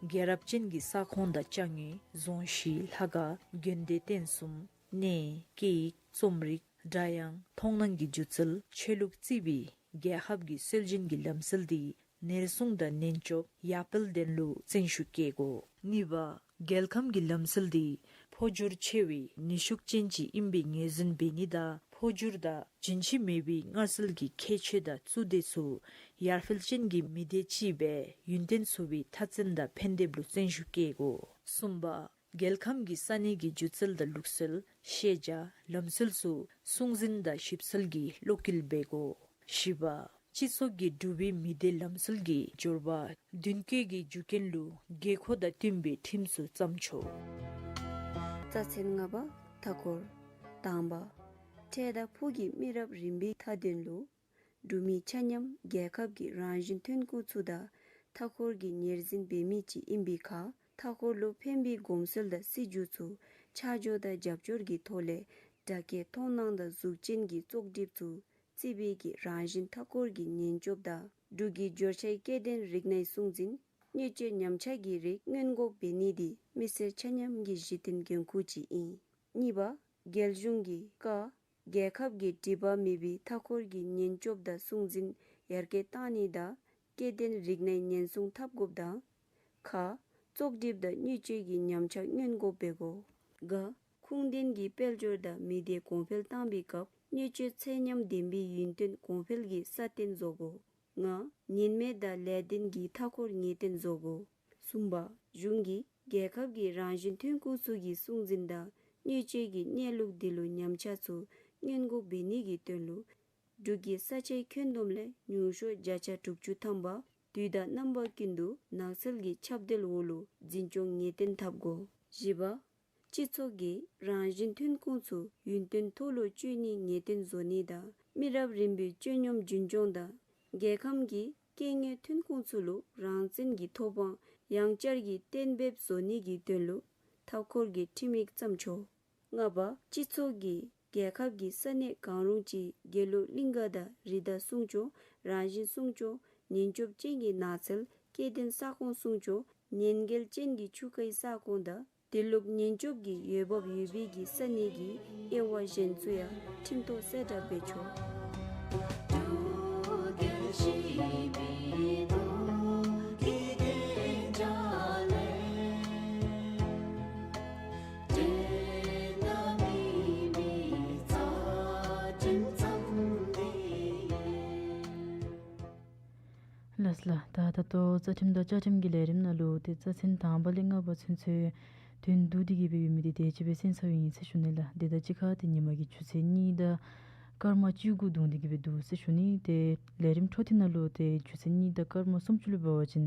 རྒྱལ་རབས་ཅན་གྱི་ས་ཁོངས་དང་ཅ་དངོས་རྫོང་གཞི་ལྷ་ཁང་དགོན་སྡེ་རྟེན་གསུམ་གནས་སྐད་ཡིག་རྩོམ་རིག་སྒྲ་དབྱངས་མཐོང་སྣང་གི་སྒྱུ་རྩལ་ཆོས་ལུགས་བརྩིས་པའི་རྒྱལ་ཁབ་ཀྱི་སྲོལ་རྒྱུན་གྱི་ལམ་སྲོལ་དེ་ནར་སྲུང་དང་ནན་སྐྱོབ་ཡར་སྤེལ་དོན་ལུ་བརྩོན་ཤུགས་བསྐྱེད་དགོ། གཉིས་པ། རྒྱལ་ཁམས་ཀྱི་ལམ་སྲོལ་དེ་འཕོ་འགྱུར་ཆེ་བའི་ནུས་ཤུགས་ཅན་ཅིག་ཨིན་པའི་ངོས་འཛིན་འབད་ནི་དང་འཕོ་འགྱུར་དང་རྒྱུན་ཆད་མེད་པའི་སྔར་སྲོལ་གྱི་ཁྱད་ཆོས་དང་གཙོ་དོན་ཚུ་ཡར་འཕེལ་ཅན་གྱི་མི་སྡེ་ཅིག་སྦེ་ཡུན་བརྟན་ཚུགས་པའི་མཐའ་བཙན་དང་ཕན་འདེབས་ལུ་བརྩོན་ཤུགས་བསྐྱེད་དགོ། གསུམ་པ། རྒྱལ་ཁམས་ཀྱི་ས་གནས་ཀྱི་སྒྱུ་རྩལ་དང་ལུགས་སྲོལ་ཤེས་བྱ་ལམ་སྲོལ་ཚུ་སྲུང་འཛིན་དང་ཞིབ་འཚོལ་གྱིས་བློ་འཁེལ་འབད་དགོ། བཞི་པ། སྤྱི་ཚོགས་ཀྱི་འབྲུག་པའི་མི་སྡེ་ལམ་སྲོལ་གྱི་འབྱོར་པ་མདུན་སྐྱོད་ཀྱི་རྒྱུ་རྐྱེན་ལུ་དགོས་མཁོ་དང་བསྟུན་པའི་ཁྲིམས་ཚུ་བརྩམ་ཆོག། རྩ་ཚན་ལྔ་པ། མཐའ་འཁོར། དང་པ། འཕྲལ་དང་ཕུགས་ཀྱི་མི་རབས་རིམ་པའི་མཐའ་དོན་ལུ་འབྲུག་མི་ཆ་མཉམ་རྒྱལ་ཁབ་ཀྱི་རང་བཞིན་ཐོན་ཁུངས་ཚུ་དང་མཐའ་འཁོར་གྱི་ཉེར་འཛིན་འབད་མི་ཅིག་ཨིན་པའི་ཁར་མཐའ་འཁོར་ལུ་ཕན་པའི་གོམས་སྲོལ་དང་སྲིད་བྱུས་ཚུ་ཆ་འཇོག་དང་རྒྱབ་སྐྱོར་གྱི་ཐོག་ལས་སྒྲ་སྐྱེད་མཐོང་སྣང་དང་གཟུགས་ཅན་གྱི་བཙོག་གྲིབ་ཚུ་རྩིས་པའི་གི་རང་བཞིན་མཐའ་འཁོར་གྱི་ཉེན་སྐྱོབ་དང་འབྲུག་གི་འབྱོར་ཆའི་སྐྱེ་ལྡན་རིགས་སྣའི་སྲུང་འཛིན་བརྙས་བཅོས་ཉམས་ཆག་གི་རིགས་སྔོན་འགོག་འབད་ནི་དེ་མི་སེར་ཆ་མཉམ་གྱི་གཞི་རྟེན་འགན་ཁུར་ཅིག་ཨིན། གཉིས་པ། རྒྱལ་གཞུང་གི་ཀ། རྒྱལ་ཁབ་ཀྱི་སྒྲིབ་པ་མེད་པའི་མཐའ་འཁོར་གྱི་ཉེན་སྐྱོབ་དང་སྲུང་འཛིན་ཡར་རྒྱས་གཏང་ནི་དང་སྐྱེ་ལྡན་རིགས་སྣའི་ཉེན་སྲུང་འཐབ་དགོཔ་དང་། ཁ། བཙོག་གྲིབ་དང་བརྙས་བཅོས་ཀྱི་ཉམས་ཆག་སྔོན་འགོག་འབད་དགོ། ག། ཁུངས་ལྡན་གྱི་དཔལ་འབྱོར་དང་མི་སྡེ་གོང་འཕེལ་གཏང་པའི་སྐབས་བརྙས་བཅོས་ཚད་མཉམ་ལྡན་པའི་ཡུན་བརྟན་གོང་འཕེལ་གྱི་སྲ་བརྟན་བཟོ་དགོ། ང་། ཉེན་མེད་དང་ལས་ལྡན་གྱི་མཐའ་འཁོར་ངེས་གཏན་བཟོ་དགོ། གསུམ་པ། གཞུང་གིས་རྒྱལ་ཁབ་ཀྱི་རང་བཞིན་ཐོན་ཁུངས་ཚུ་གི་སྲུང་འཛིན་དང་བརྙས་བཅོས་ཀྱི་གནས་ལུགས་འདི་ལུ་ཉམས་ཆག་ཚུ་སྔོན་འགོག་འབད་ནི་གི་དོན་ལུ་འབྲུག་གི་ས་ཆའི་ཁྱོན་བསྡོམས་ལས་ཉུང་ཤོས་བརྒྱ་ཆ་དྲུག་ཅུ་ཐམ་པ་དུས་དང་རྣམ་པ་ཀུན་ཏུ་ནགས་ཚལ་གྱི་ཁྱབ་གདལ་འོག་ལུ་འཛིན་སྐྱོང་ངེས་གཏན་འཐབ་དགོ། བཞི་པ། སྤྱི་ཚོགས་ཀྱི་རང་བཞིན་ཐོན་ཁུངས་ཚུ་ཡུན་བརྟན་ཐོག་ལུ་སྤྱོད་ནི་ངེས་གཏན་བཟོ་ནི་དང་མི་རབས་རིམ་པའི་སྤྱོད་སྙོམས་རྒྱུན་སྐྱོང་དང་རྒྱལ་ཁམས་ཀྱི་སྐྱེ་དངོས་ཐོན་ཁུངས་ཚུ་ལུ་རང་བཙན་གྱི་ཐོབ་དབང་ཡང་བསྐྱར་གྱིས་གཏན་འབེབས་བཟོ་ནི་གི་དོན་ལུ་མཐའ་འཁོར་གྱི་ཁྲིམས་ཡིག་བརྩམ་ཆོག། ལྔ་པ། སྤྱི་ཚོགས་ཀྱིས་རྒྱལ་ཁབ་ཀྱི་ས་གནས་གང་རུང་ཅིག་དགེ་ལུགས་གླིང་ག་དང་རི་དྭགས་སྲུང་སྐྱོབ་རང་བཞིན་སྲུང་སྐྱོབ་ཉེན་སྐྱོབ་ཅན་གྱི་ནགས་ཚལ་སྐྱེ་ལྡན་ས་ཁོངས་སྲུང་སྐྱོབ་ཉེན་འགེལ་ཅན་གྱི་ཆུ་ཁའི་ས་ཁོངས་དང་དེ་ལུགས་ཉེན་སྐྱོབ་ཀྱི་འོས་འབབ་ཡོད་པའི་གི་ས་གནས་ཀྱི་དབྱེ་བ་གཞན་ཚུ་ཡང་ཁྲིམས་ཐོག་གསལ་བསྒྲགས་འབད་ཆོག། ལགས་ལགས། ད་ད་ལྟོ་རྩ་ཁྲིམས་དང་བཅའ་ཁྲིམས་ཀྱི་ལས་རིམ་ནང་ལུ་ཏེ་རྩ་ཚན་དང་པ་ལས་ལྔ་པ་ཚུན་ཚོད་དོན་བསྡུ་སྟེ་གི་སྦེ་ཡོད་མི་འདི་དེ་ཅིག་སྦེ་གསན་ཚརཝ་ཨིན་ཟེར་ཞུ་ནི་ལགས། དེ་དང་གཅིག་ཁར་ཏེ་ཉིན་མ་གི་ཆུ་ཚོད་གཉིས་དང་སྐར་མ་བཅུ་དགུ་བརྡུང་སྟེ་གི་སྦེ་འདུག་ཟེར་ཞུ་ནི། ཏེ་ལས་རིམ་འཕྲོ་མཐུད་ནང་ལུ་ཏེ་ཆུ་ཚོད་གཉིས་དང་སྐར་མ་སུམ་ཅུ་ལུ་འབད་བ་ཅིན་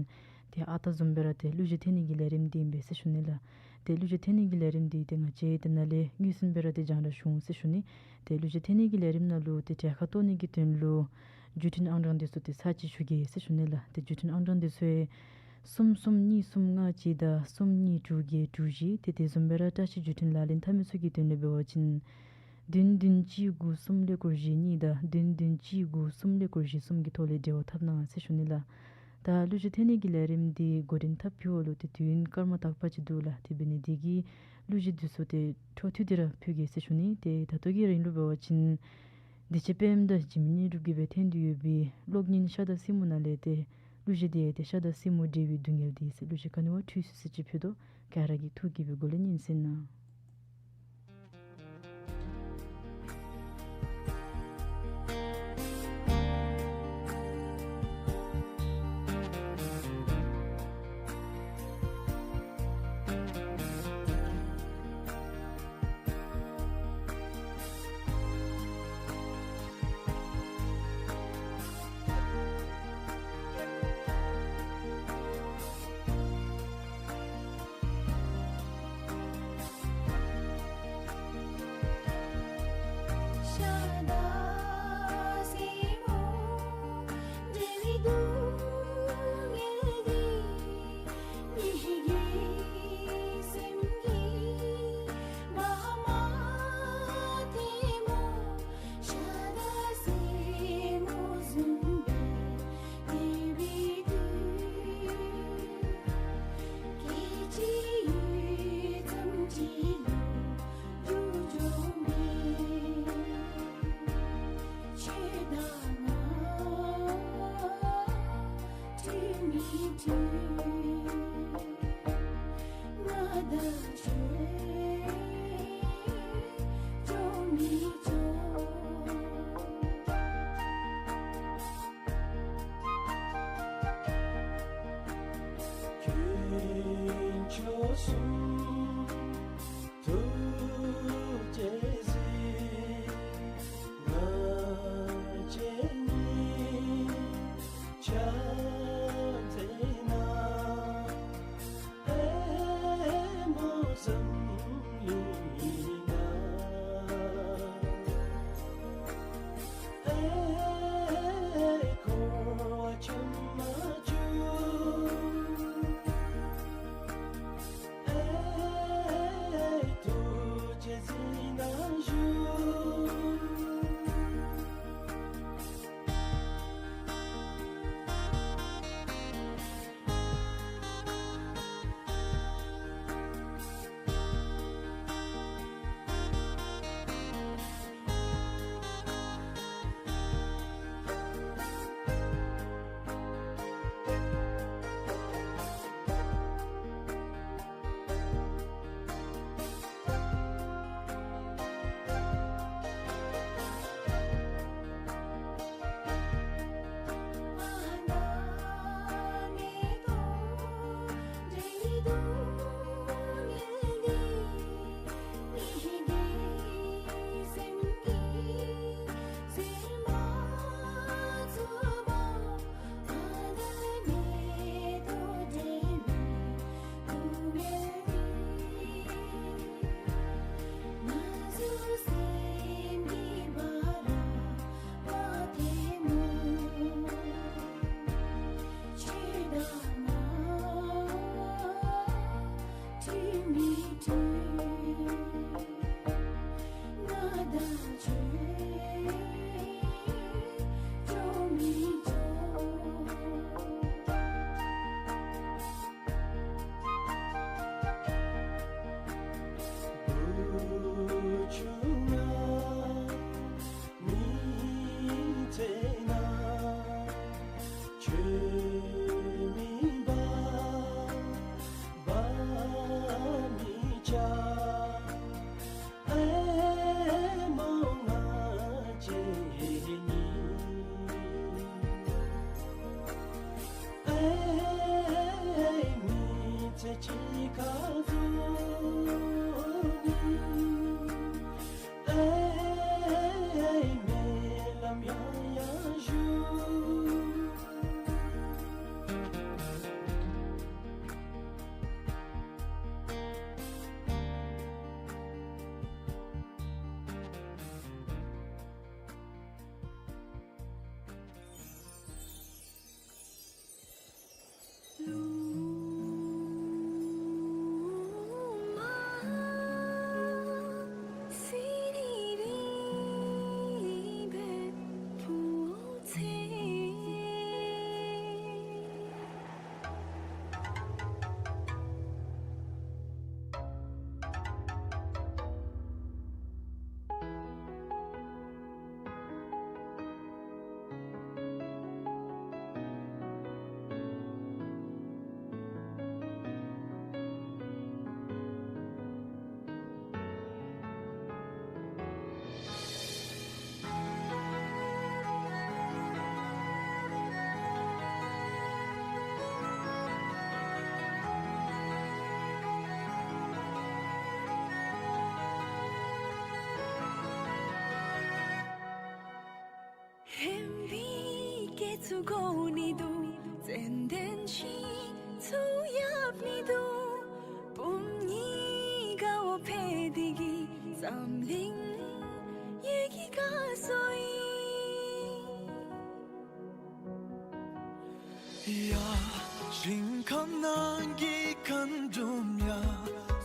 ཏེ་ཨ་རྟག་བཟུམ་སྦེ་ར་ཏེ་གླུ་གཞས་འཐེན་ནི་གི་ལས་རིམ་འདི་ཨིན་པས་ཟེར་ཞུ་ནི་ལགས། ཏེ་གླུ་གཞས་འཐེན་ནི་གི་ལས་རིམ་འདི་ཏེ་ང་བཅས་ཏེ་ནཱ་ལས་དངོས་སུ་སྦེ་ར་ཏེ་རྒྱང་བསྒྲགས་ཞུ་འོང་ཟེར་ཞུ་ནི། ཏེ་གླུ་གཞས་འཐེན་ནི་གི་ལས་རིམ་ནང་ལུ་ཏེ་གྲལ་ཁར་གཏོགས་ནི་གི་དོན་ལུ་བརྒྱུད་འཕྲིན་ཨང་གྲངས་འདི་ཚུ་ཏེ་ཚར་གཅིག་ཞུ་གེ་ཟེར་ཞུ་ནི་ལགས། ཏེ་བརྒྱུད་འཕྲིན་ཨང་གྲངས་འདི་ཚུ་གསུམ་གསུམ་གཉིས་གསུམ་ལྔ་གཅིག་དང་གསུམ་གཉིས་དྲུག་བརྒྱད་དྲུག་བཞི། ཏེ་དེ་བཟུམ་སྦེ་ར་བཀྲ་ཤིས་བརྒྱུད་འཕྲིན་ལག་ལེན་འཐབ་མི་ཚུ་གི་དོན་ལས་འབད་བ་ཅིན་བདུན་བདུན་གཅིག་དགུ་གསུམ་ཀླད་ཀོར་བཞི་གཉིས་དང་བདུན་བདུན་གཅིག་དགུ་གསུམ་ཀླད་ཀོར་བཞི་གསུམ་གྱི་ཐོག་ལས་འབྲེལ་བ་འཐབ་གནང་ཟེར་ཞུ་ནི་ལགས། ད་གླུ་གཞས་འཐེན་ནི་གི་ལས་རིམ་འདི་འགོ་འདྲེན་འཐབ་ཕུལ་བ་ལུ་ཏེ་དུས་ཡུན་སྐར་མ་དག་པ་ཅིག་འདུག་ལགས། དེ་འབད་ནི་འདི་གིས་གླུ་གཞས་འདི་ཚུ་ཏེ་འཕྲོ་མཐུད་དེ་ར་ཕུལ་གེ་ཟེར་ཞུ་ནི། ཏེ་ད་ལྟོ་གི་རིང་ལུ་འབད་བ་ཅིན་བདེ་ཆེན་པདྨ་དང་འཇིགས་མེད་བསྙེན་སྒྲུབ་ཀྱིས་སྦེ་འཐེན་ཏེ་ཡོད་པའི་གློག་བརྙན་ཤ་དང་སྲིན་མོ་ནང་ལས་ཏེ་གླུ་གཞས་འདི་ཏེ་ཤ་དང་སྲིན་མོ་འབྲེལ་བའི་སྡུག་བསྔལ་འདི་ཟེར་གླུ་གཞས་ག་ནི་བ་འཁྲུལ་སོང་ཟེར་ཅིག་ཕུལ་དོ། ག་ར་གི་ཐུགས་ཀྱི་སྦེ་གོ་ལེ་ཉན་གསན་གནང་། དཀོན་མཆོག་གསུམ་ཐུགས་རྗེས་གཟིགས། ང་བཅས་གཉིས་ཆ་མཛད་ན། ཨེ་མོ་འཛམ་གླིང་ན། ཨེ་འཁོར་བ་ཆེན་མ་བཅུ། ཨེ་ཐུགས་རྗེས་གཟིགས་གནང་ཞུ། ཨེ་མོ་ང་བཅས་གཉིས། ཨེ་མི་ཚེ་གཅིག་ཁར་འཛོམས་ནི། ཨེ་སྨོན་ལམ་ཡང་ཡང་ཞུ། ཧེ་མའི་སྐྱེ་ཚུལ་གོ་ནི་འདུག། ཙན་དན་ཤིང་ཚུ་ཡབ་ནི་འདུག། བུམོ་གཉིས་དགའ་བ་འཕེལ་ཏེ་གིས་འཛམ་གླིང་ཡི་གེ་དགའ་སོ་ཡི། ཡ་ཞིང་ཁམས་ནང་གི་མཁའ་འགྲོམ་ཡ།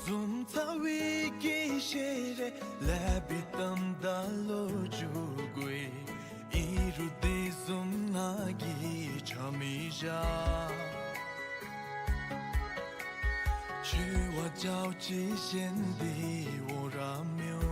འཛུམ་ཚ་བའི་སྐད་ཤེས་རེ། ལེགས་པའི་གཏམ་བདག་ལུ་བརྗོད་དགོས། ཨིན་རུང་དེ་བཟུམ་ང་གིས་ཆ་མི་བཞག། ཆོས་བ་ཇའུ་ཅི་ཞན་དེ་འོ་ར་མྱོང་།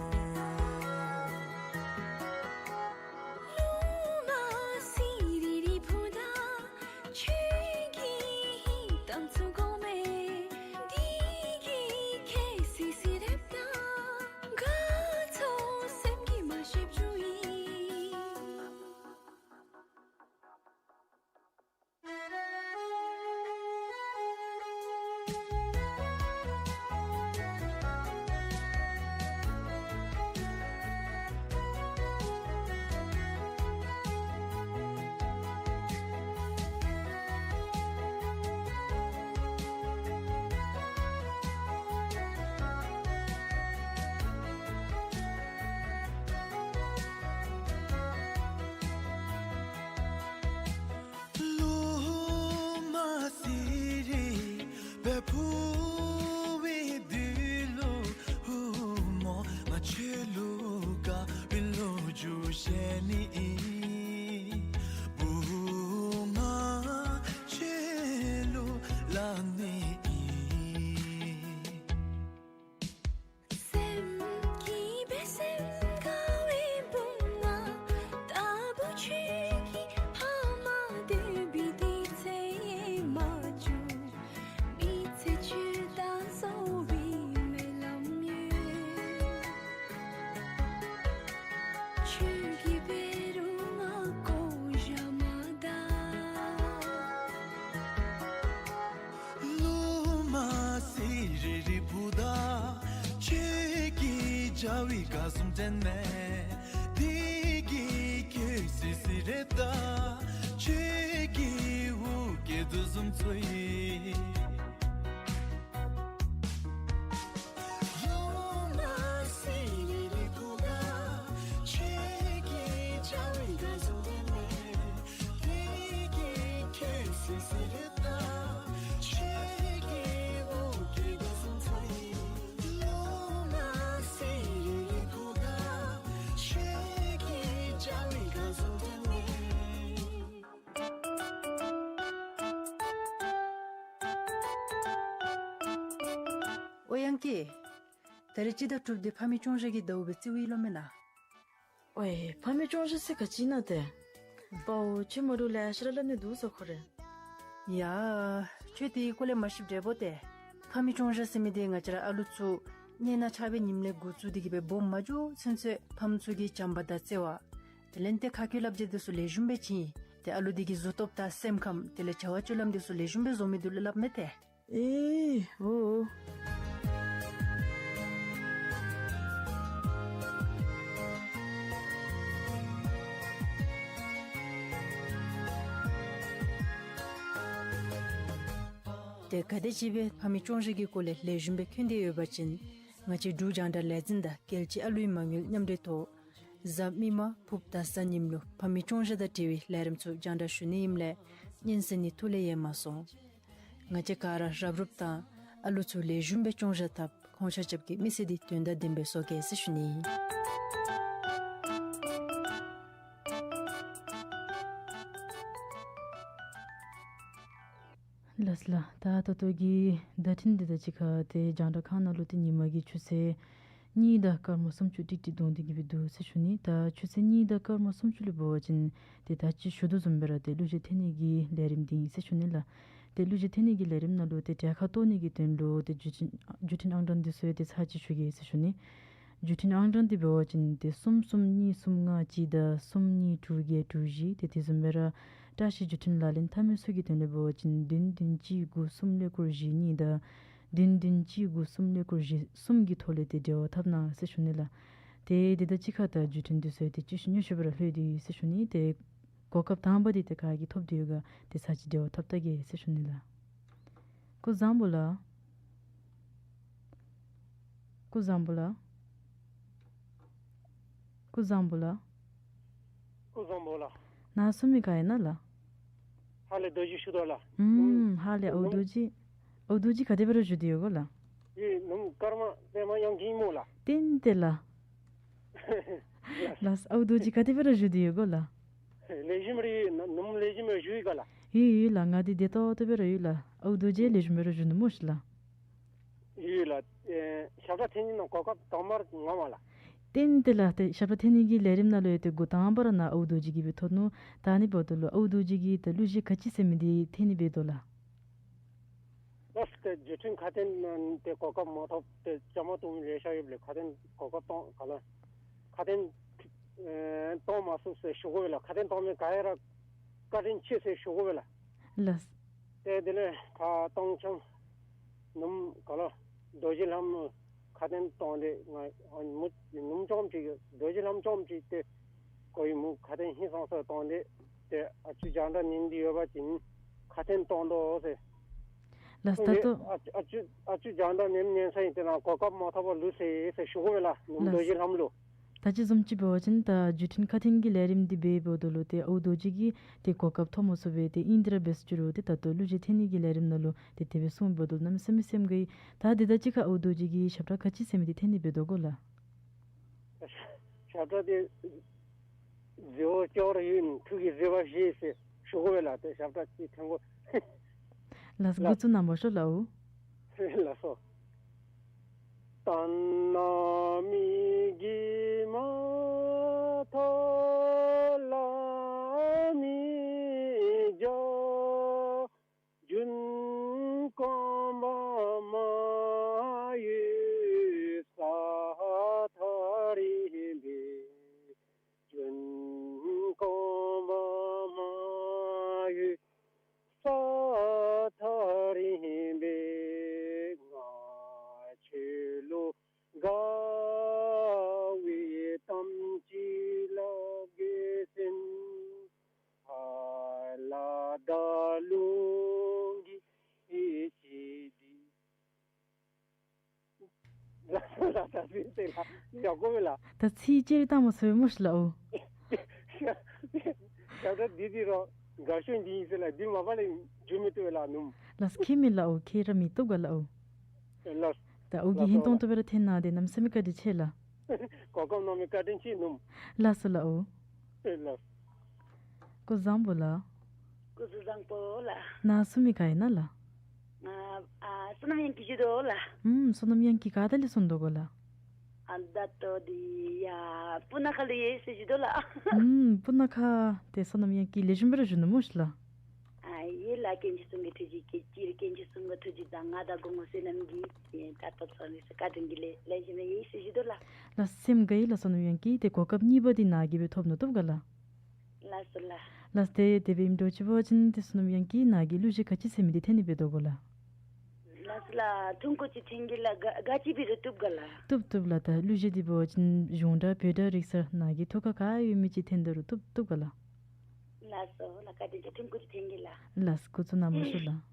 ཨོ་ཡང་ཀི། ད་རེས་སྤྱི་ཟླ་དྲུག་དེ་ཕ་མེས་སྐྱོང་བཞག་གི་ཟླཝ་སྦེ་བརྩིཝ་ཨིན་ལོ་མེན་ན། ཨོའི་ཕ་མེས་སྐྱོང་བཞག་ཟེར་ག་ཅི་ཨིན་ན་ཏེ། དཔའ་བོ་ཁྱོད་མ་འདྲཝ་ལེ་ཤ་ར་སླབ་ནི་འདུག་ཟེར་ཁོ་རེ། ཡ། ཁྱོད་དེའི་སྐོར་ལས་མ་ཤེསཔ་འདྲ་བོ་ཏེ། ཕ་མེས་སྐྱོང་བཞག་ཟེར་མི་དེ་ང་བཅས་ར་ཨ་ལུ་ཚུ་གཉེན་ནང་ཆགས་པའི་ཉིནམ་ལས་འགོ་བཙུགས་ཏེ་གི་སྦེ་སྦོམ་མ་འགྱོ་ཚུན་ཚོད་ཕམ་ཚུ་གིས་བྱམས་པ་དང་བརྩེ་བ། དེ་ལས་ཏེ་ཁ་སྐད་སླབ་སྟེ་དེ་ཚུ་ལེགས་ཤོམ་སྦེ་བྱིན། ཏེ་ཨ་ལུ་དེ་གི་གཟུགས་སྟོབས་དང་སེམས་ཁམས་དེ་ལས་བྱ་བ་སྤྱོད་ལམ་དེ་ཚུ་ལེགས་ཤོམ་སྦེ་བཟོ་མི་འདུག་ལོ་སླབ་མས་ཏེ། ཨེ་འོ། ཏེ་ག་དེ་ཅིག་སྦེ་ཕ་མེས་སྐྱོང་བཞག་གི་སྐོར་ལས་ལེགས་ཤོམ་སྦེ་མཁྱེན་ཏེ་ཡོད་པ་ཅིན་ང་བཅས་འབྲུག་རྒྱང་བསྒྲགས་ལས་འཛིན་དང་རྒྱལ་སྤྱི་ཨ་ལུའི་མ་དངུལ་མཉམ་འབྲེལ་ཐོག་གཟའ་མིག་དམར་ཕུརཔ་དང་གཟའ་ཉིམ་ལུ་ཕ་མེས་སྐྱོང་བཞག་དང་འབྲེལ་བའི་ལས་རིམ་ཚུ་རྒྱང་བསྒྲགས་ཞུ་ནི་ཨིནམ་ལས་སྙན་གསན་ནི་ཐུགས་ལས་ཡལ་མ་སོང་། ང་བཅས་ག་ར་རབ་རུབ་དང་ཨ་ལུ་ཚུ་ལེགས་ཤོམ་སྦེ་སྐྱོང་བཞག་ཐབས་ཁོང་ཆ་ཁྱབ་ཀྱི་མི་ཚེ་འདི་དོན་དང་ལྡནམ་སྦེ་བཟོ་གེ་ཟེར་ཞུ་ནི། ལགས་ལགས། ད་ད་ལྟོ་གི་བརྡ་འཕྲིན་འདི་དང་གཅིག་ཁར་ཏེ་རྒྱང་བསྒྲགས་ཁང་ནང་ལུ་ཏེ་ཉིན་མ་གི་ཆུ་ཚོད་གཉིས་དང་སྐར་མ་སུམ་ཅུ་ཏིག་ཏིག་འགྱོ་སྟེ་གི་སྦེ་འདུག་ཟེར་ཞུ་ནི། ད་ཆུ་ཚོད་གཉིས་དང་སྐར་མ་སུམ་ཅུ་ལུ་འབད་བ་ཅིན་ཏེ་ད་ཅི་ཞུ་དོ་བཟུམ་སྦེ་ར་ཏེ་གླུ་གཞས་འཐེན་ནི་གི་ལས་རིམ་འདི་ཨིན་ཟེར་ཞུ་ནི་ལགས། ཏེ་གླུ་གཞས་འཐེན་ནི་གི་ལས་རིམ་ནང་ལུ་ཏེ་གྲལ་ཁར་གཏོགས་ནི་གི་དོན་ལུ་ཏེ་བརྒྱུད་འཕྲིན་བརྒྱུད་འཕྲིན་ཨང་གྲངས་འདི་ཚུ་ཡང་ཏེ་ཚར་གཅིག་ཞུ་གེ་ཟེར་ཞུ་ནི། བརྒྱུད་འཕྲིན་ཨང་གྲངས་འདི་འབད་བ་ཅིན་ཏེ་གསུམ་གསུམ་གཉིས་གསུམ་ལྔ་གཅིག་དང་གསུམ་གཉིས་དྲུག་བརྒྱད་དྲུག་བཞི་ཏེ་དེ་བཟུམ་སྦེ་ར་བཀྲ་ཤིས་བརྒྱུད་འཕྲིན་ལག་ལེན་འཐབ་མི་ཚུ་གི་དོན་ལུ་འབད་བ་ཅིན་བདུན་བདུན་གཅིག་དགུ་གསུམ་ཀླད་ཀོར་བཞི་གཉིས་དང་བདུན་བདུན་གཅིག་དགུ་གསུམ་ཀླད་ཀོར་བཞི་གསུམ་གྱི་ཐོག་ལས་ཏེ་འབྲེལ་བ་འཐབ་གནང་ཟེར་ཞུ་ནི་ལགས། ཏེ་དེ་དང་གཅིག་ཁར་ད་བརྒྱུད་འཕྲིན་འདི་ཚུ་ཡང་ཏེ་བརྗེད་ཤོས་ཉུང་ཤོས་སྦེ་ར་ལྷོད་དེ་ཡོད་ཟེར་ཞུ་ནི། ཏེ་གོ་སྐབས་དང་པ་འདི་ཏེ་ག་གིས་ཐོབ་སྟེ་ཡོད་ག་ཏེ་ཚར་གཅིག་འབྲེལ་བ་འཐབ་བལྟ་གེ་ཟེར་ཞུ་ནི་ལགས། སྐུ་བཟང་པོ་ལགས། སྐུ་བཟང་པོ་ལགས། སྐུ་བཟང་པོ་ལགས། སྐུ་བཟང་པོ་ལགས། ནཱ་སོང་མི་ག་ཨིན་ན་ལགས། ཧཱ་ལས་རྡོ་རྗེ་ཞུ་དོ་ལགས། ཨུམ། ཧཱ་ལས་ཨའུ་རྡོ་རྗེ། ཨའུ་རྡོ་རྗེ་ག་དེ་སྦེ་ར་བཞུགས་ཏེ་ཡོད་ག་ལགས། ཡི་ནུམ་ཀརྨ་པདྨ་དབྱངས་སྐྱིད་སྨོ་ལགས། བརྟན་ཏེ་ལགས། ལགས། ཨའུ་རྡོ་རྗེ་ག་དེ་སྦེ་ར་བཞུགས་ཏེ་ཡོད་ག་ལགས། ལེགས་ཤོམ་ར་ཡོད། ནུམ་ལེགས་ཤོམ་ར་བཞུགས་ཡི་ག་ལགས། ཡོད་ཡོད་ལགས། ང་འདི་བདེ་ཏོག་ཏོ་སྦེ་ར་ཡོད་ལགས། ཨའུ་རྡོ་རྗེ་ལེགས་ཤོམ་སྦེ་ར་བཞུགས་ནུག་སྨོ་ཤིག་ལགས། ཡོད་ལགས། ཨེ་ཞབས་ཁྲ་འཐེན་ནི་ནང་གོ་སྐབས་དང་པ་ར་ང་མས་ལགས། བརྟན་ཏེ་ལགས། ཏེ་ཞབས་ཁྲ་འཐེན་ནི་གི་ལས་རིམ་ནང་ལུ་ཡང་ཏེ་འགོ་དང་པ་ར་ནཱ་ཨའུ་རྡོ་རྗེ་གིས་སྦེ་ཐོབ་ནུག། ད་ཨ་ནི་འབདཝ་ད་ལུ་ཨའུ་རྡོ་རྗེ་གིས་ད་གླུ་གཞས་ག་ཅི་ཟེར་མི་འདི་འཐེན་ནི་འབད་དོ་ལགས། ལགས། ཏེ་བརྒྱུད་འཕྲིན་ཁ་འཐེན་ནང་ཏེ་གོ་སྐབས་མ་ཐོབ་ཏེ་བཅའ་མར་གཏོགས་མི་ལེ་ཤ་ཡོདཔ་ལས་ཁ་འཐེན་གོ་སྐབས་གཏང་ག་ལགས། ཁ་འཐེན་ཨེ་གཏང་མ་ཚུགས་ཟེར་ཞུ་དགོ་པས་ལགས། ཁ་འཐེན་གཏང་མི་ག་ར་བཀའ་དྲིན་ཆེ་ཟེར་ཞུ་དགོ་པས་ལགས། ལགས། ཏེ་དེ་ལས་ད་སྟོང་ཆང་ནུམ་ག་ལགས་རྡོ་རྗེ་ལྷམོ་ཁ་འཐེན་གཏང་སྟེ་ང་ཨ་ནི་མུ་ནུམ་ཅོགམ་ཅིག་རྡོ་རྗེ་ལྷམོ་ཅོགམ་ཅིག་ཏེ་གོ་ཡི་མུ་ཁ་འཐེན་ཧིང་སངས་ས་གཏང་སྟེ་ཏེ་ཨ་ཅུ་རྒྱང་བསྒྲགས་ཉན་ཏེ་ཡོད་པ་ཅིན་ཁ་འཐེན་གཏང་དོ་ཟེར། ལགས། ད་ལྟོ་ཨ་ཨ་ཅུ་ཨ་ཅུ་རྒྱང་བསྒྲགས་ཉན་ཉན་ས་ཨིན། ཏེ་ནཱ་གོ་སྐབས་མ་ཐོབ་པར་ལུས་ཟེར་ཟེར་ཞུ་དགོ་པས་ལགས། ནུམ་ལགས། རྡོ་རྗེ་ལྷམོ་ལུ། ད་ཅི་བཟུམ་ཅིག་འབད་བ་ཅིན་ད་བརྒྱུད་འཕྲིན་ཁ་འཐེན་གྱི་ལས་རིམ་འདི་འབད་འབདཝ་ད་ལུ་ཏེ་ཨའུ་རྡོ་རྗེ་གིས་ཏེ་གོ་སྐབས་ཐོབ་མ་ཚུགས་པས། ཏེ་ཨིན་ཏེ་ར་འབད་ཟེར་ཞུ་རུང་ཏེ་ད་ལྟོ་གླུ་གཞས་འཐེན་ནི་གི་ལས་རིམ་ནང་ལུ་ཏེ་དེ་སྦེ་གསུངས་འབདཝ་ད་ལུ་གནམ་མེད་ས་མེད་སེམས་དགའ་ཡི། ད་དེ་དང་གཅིག་ཁར་ཨའུ་རྡོ་རྗེ་གིས་ཞབས་ཁྲ་ག་ཅི་ཟེར་མི་འདི་འཐེན་ནི་འབད་དོ་ག་ལགས། ཞབས་ཁྲ་འདི་མཛེས་པོ་སྐྱོ་ར་ཡོད། ཐུགས་ཀྱི་མཛེས་པ་བཞད་ཟེར་ཞུ་དགོ་པས་ལགས། ཏེ་ཞབས་ཁྲ་ཅིག་འཐེན་དགོ། ལགས། ལགས། འགོ་བཙུགས་གནང་པ་ཤོག་ལགས། ལགས་སོ། རླུང་གིས་བསྐྱེད་དེ། ལགས་སོ་ལགས། ད་ཚིག་དེ་ལགས་ཡག་པོ་མེད་ལགས། ད་ཚིག་ཅིག་བཏང་མ་ཚུགས་སྨོ་ཤི་ལགས་འོ། ཞབས་ཁྲ་འདི་འདི་རོགས་དགའ་ཤོས་འདི་ཨིན་ཟེར་ལགས། འདི་མ་པ་ལས་འགྱོ་མི་བཏུབ་ལགས་ནུམ། ལགས་སོ་ཁྱད་མེད་ལགས་འོ། ཁྱད་ར་མི་བཏུབ་ག་ལགས་འོ། ལགས། ད་འུ་གིས་ལགས་སོ་ཧིང་ཏོང་ཏོ་སྦེ་ར་འཐེན་གནང་སྟེ་གནམ་མེད་ས་མེད་བཀའ་དྲིན་ཆེ་ལགས། གོ་སྐབས་གནང་མི་བཀའ་དྲིན་ཆེ་ནུམ། ལགས་སོ་ལགས་འོ། ལགས། སྐུ་གཟུགས་བཟང་པོ་ལགས། སྐུ་གཟུགས་བཟང་པོ་ལགས། ནཱ་བཟུམ་མི་ག་ཨིན་ན་ལགས། ང་ཨ་བསོད་ནམས་དབྱངས་སྐྱིད་ཞུ་དོ་ལགས། ཨུམ་བསོད་ནམས་དབྱངས་སྐྱིད་ག་ཏེ་ལས་སོང་དོ་གོ་ལགས། ཨ་ད་ལྟོ་འདི་ཡ་སྤུ་ན་ཁ་ལུ་ཡོད་ཟེར་ཞུ་དོ་ལགས། ཨུམ་སྤུ་ན་ཁ་ཏེ་བསོད་ནམས་དབྱངས་སྐྱིད་ལེགས་ཤོམ་སྦེ་ར་བཞུགས་ནུག་སྨོ་ཤི་ལགས། ཨ་ཡོད་ལགས། གྱེན་ཆ་གསུམ་གྱི་ཐུགས་རྗེ་ཅིག་གྱེན་ཆ་གསུམ་གྱི་ཐུགས་རྗེ་དང་ང་དང་སྐུ་ངོ་བསོད་ནམས་ཀྱིས་ད་ལྟོ་ཚོགས་ནི་ཟེར་བཀའ་དྲིན་གྱིས་ལེགས་ལེགས་ཤོམ་ཡོད་ཟེར་ཞུ་དོ་ལགས། ལགས་སེམས་དགའ་ཡི་ལགས་བསོད་ནམས་དབྱངས་སྐྱིད། ཏེ་གོ་སྐབས་གཉིས་པ་འདི་ནཱ་གིས་སྦེ་ཐོབ་ནུག་བཏུབ་ག་ལགས། ལགས་སོ་ལགས། ལགས་ཏེ་དེ་སྦེ་ཨིནམ་འདྲཝ་ཅིག་འབད་བ་ཅིན་ཏེ་བསོད་ནམས་དབྱངས་སྐྱིད་ནཱ་གིས་གླུ་གཞས་ག་ཅི་ཟེར་མི་འདི་འཐེན་ནི་འབད་དོ་གོ་ལགས། ལགས་སོ་ལགས། ཐུང་ཀུ་ཅིག་འཐེན་གེ་ལགས། ག་ག་ཅི་འབད་རུང་བཏུབ་ག་ལགས། བཏུབ་བཏུབ་ལགས། ད་གླུ་གཞས་འདི་འབད་བ་ཅིན་གཞུང་སྒྲ་བོད་སྒྲ་རིག་ས་ནཱ་གིས་ཐུགས་ཁར་ག་ཡོད་མི་ཅིག་འཐེན་ད་རུང་བཏུབ་བཏུབ་ག་ལགས། ལགས་སོ་ལགས། བཀའ་དྲིན་ཆེ། ཐུང་ཀུ་ཅིག་འཐེན་གེ་ལགས། ལགས་སོ་འགོ་བཙུགས་གནང་མ་ཤོག་ལགས། ལགས་སོ་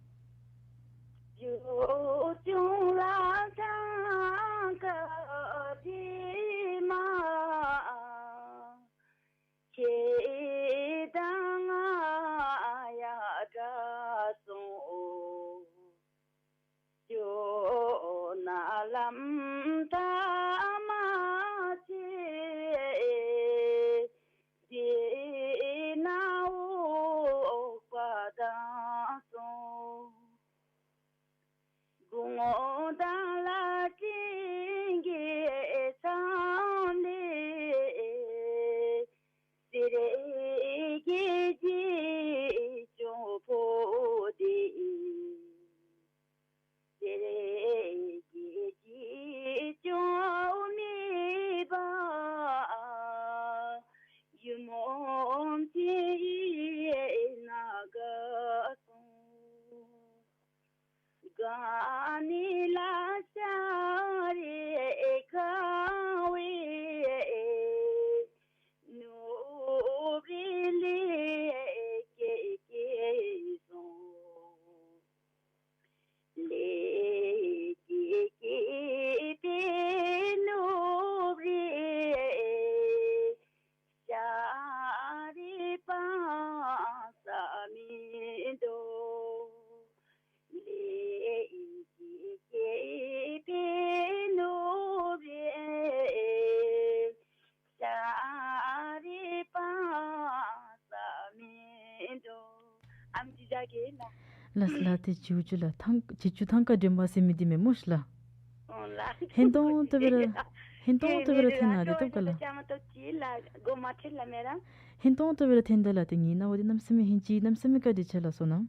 ལགས། ཏེ་བྱིའུ་བྱུ་ལགས་ཐང་བྱིའུ་བྱུ་ཐང་ཀ་འདྲེན་པ་ཟེར་མི་འདི་མེན་སྨོ་ཤི་ལགས། ཨོ་ལགས། ཧིང་ཏོང་ཏོ་སྦེ་ར་ཧིང་ཏོང་ཏོ་སྦེ་ར་འཐེན་གནང་སྟེ་བཏུབ་ག་ལགས། ཧིང་ཏོང་ཏོ་སྦེ་ར་འཐེན་ད་ལགས། ཏེ་ངེའི་རྣ་བ་འདི་གནམ་མེད་ས་མེད་ཧིང་ཅིག་གནམ་མེད་ས་མེད་བཀའ་དྲིན་ཆེ་ལགས་བསོད་ནམས།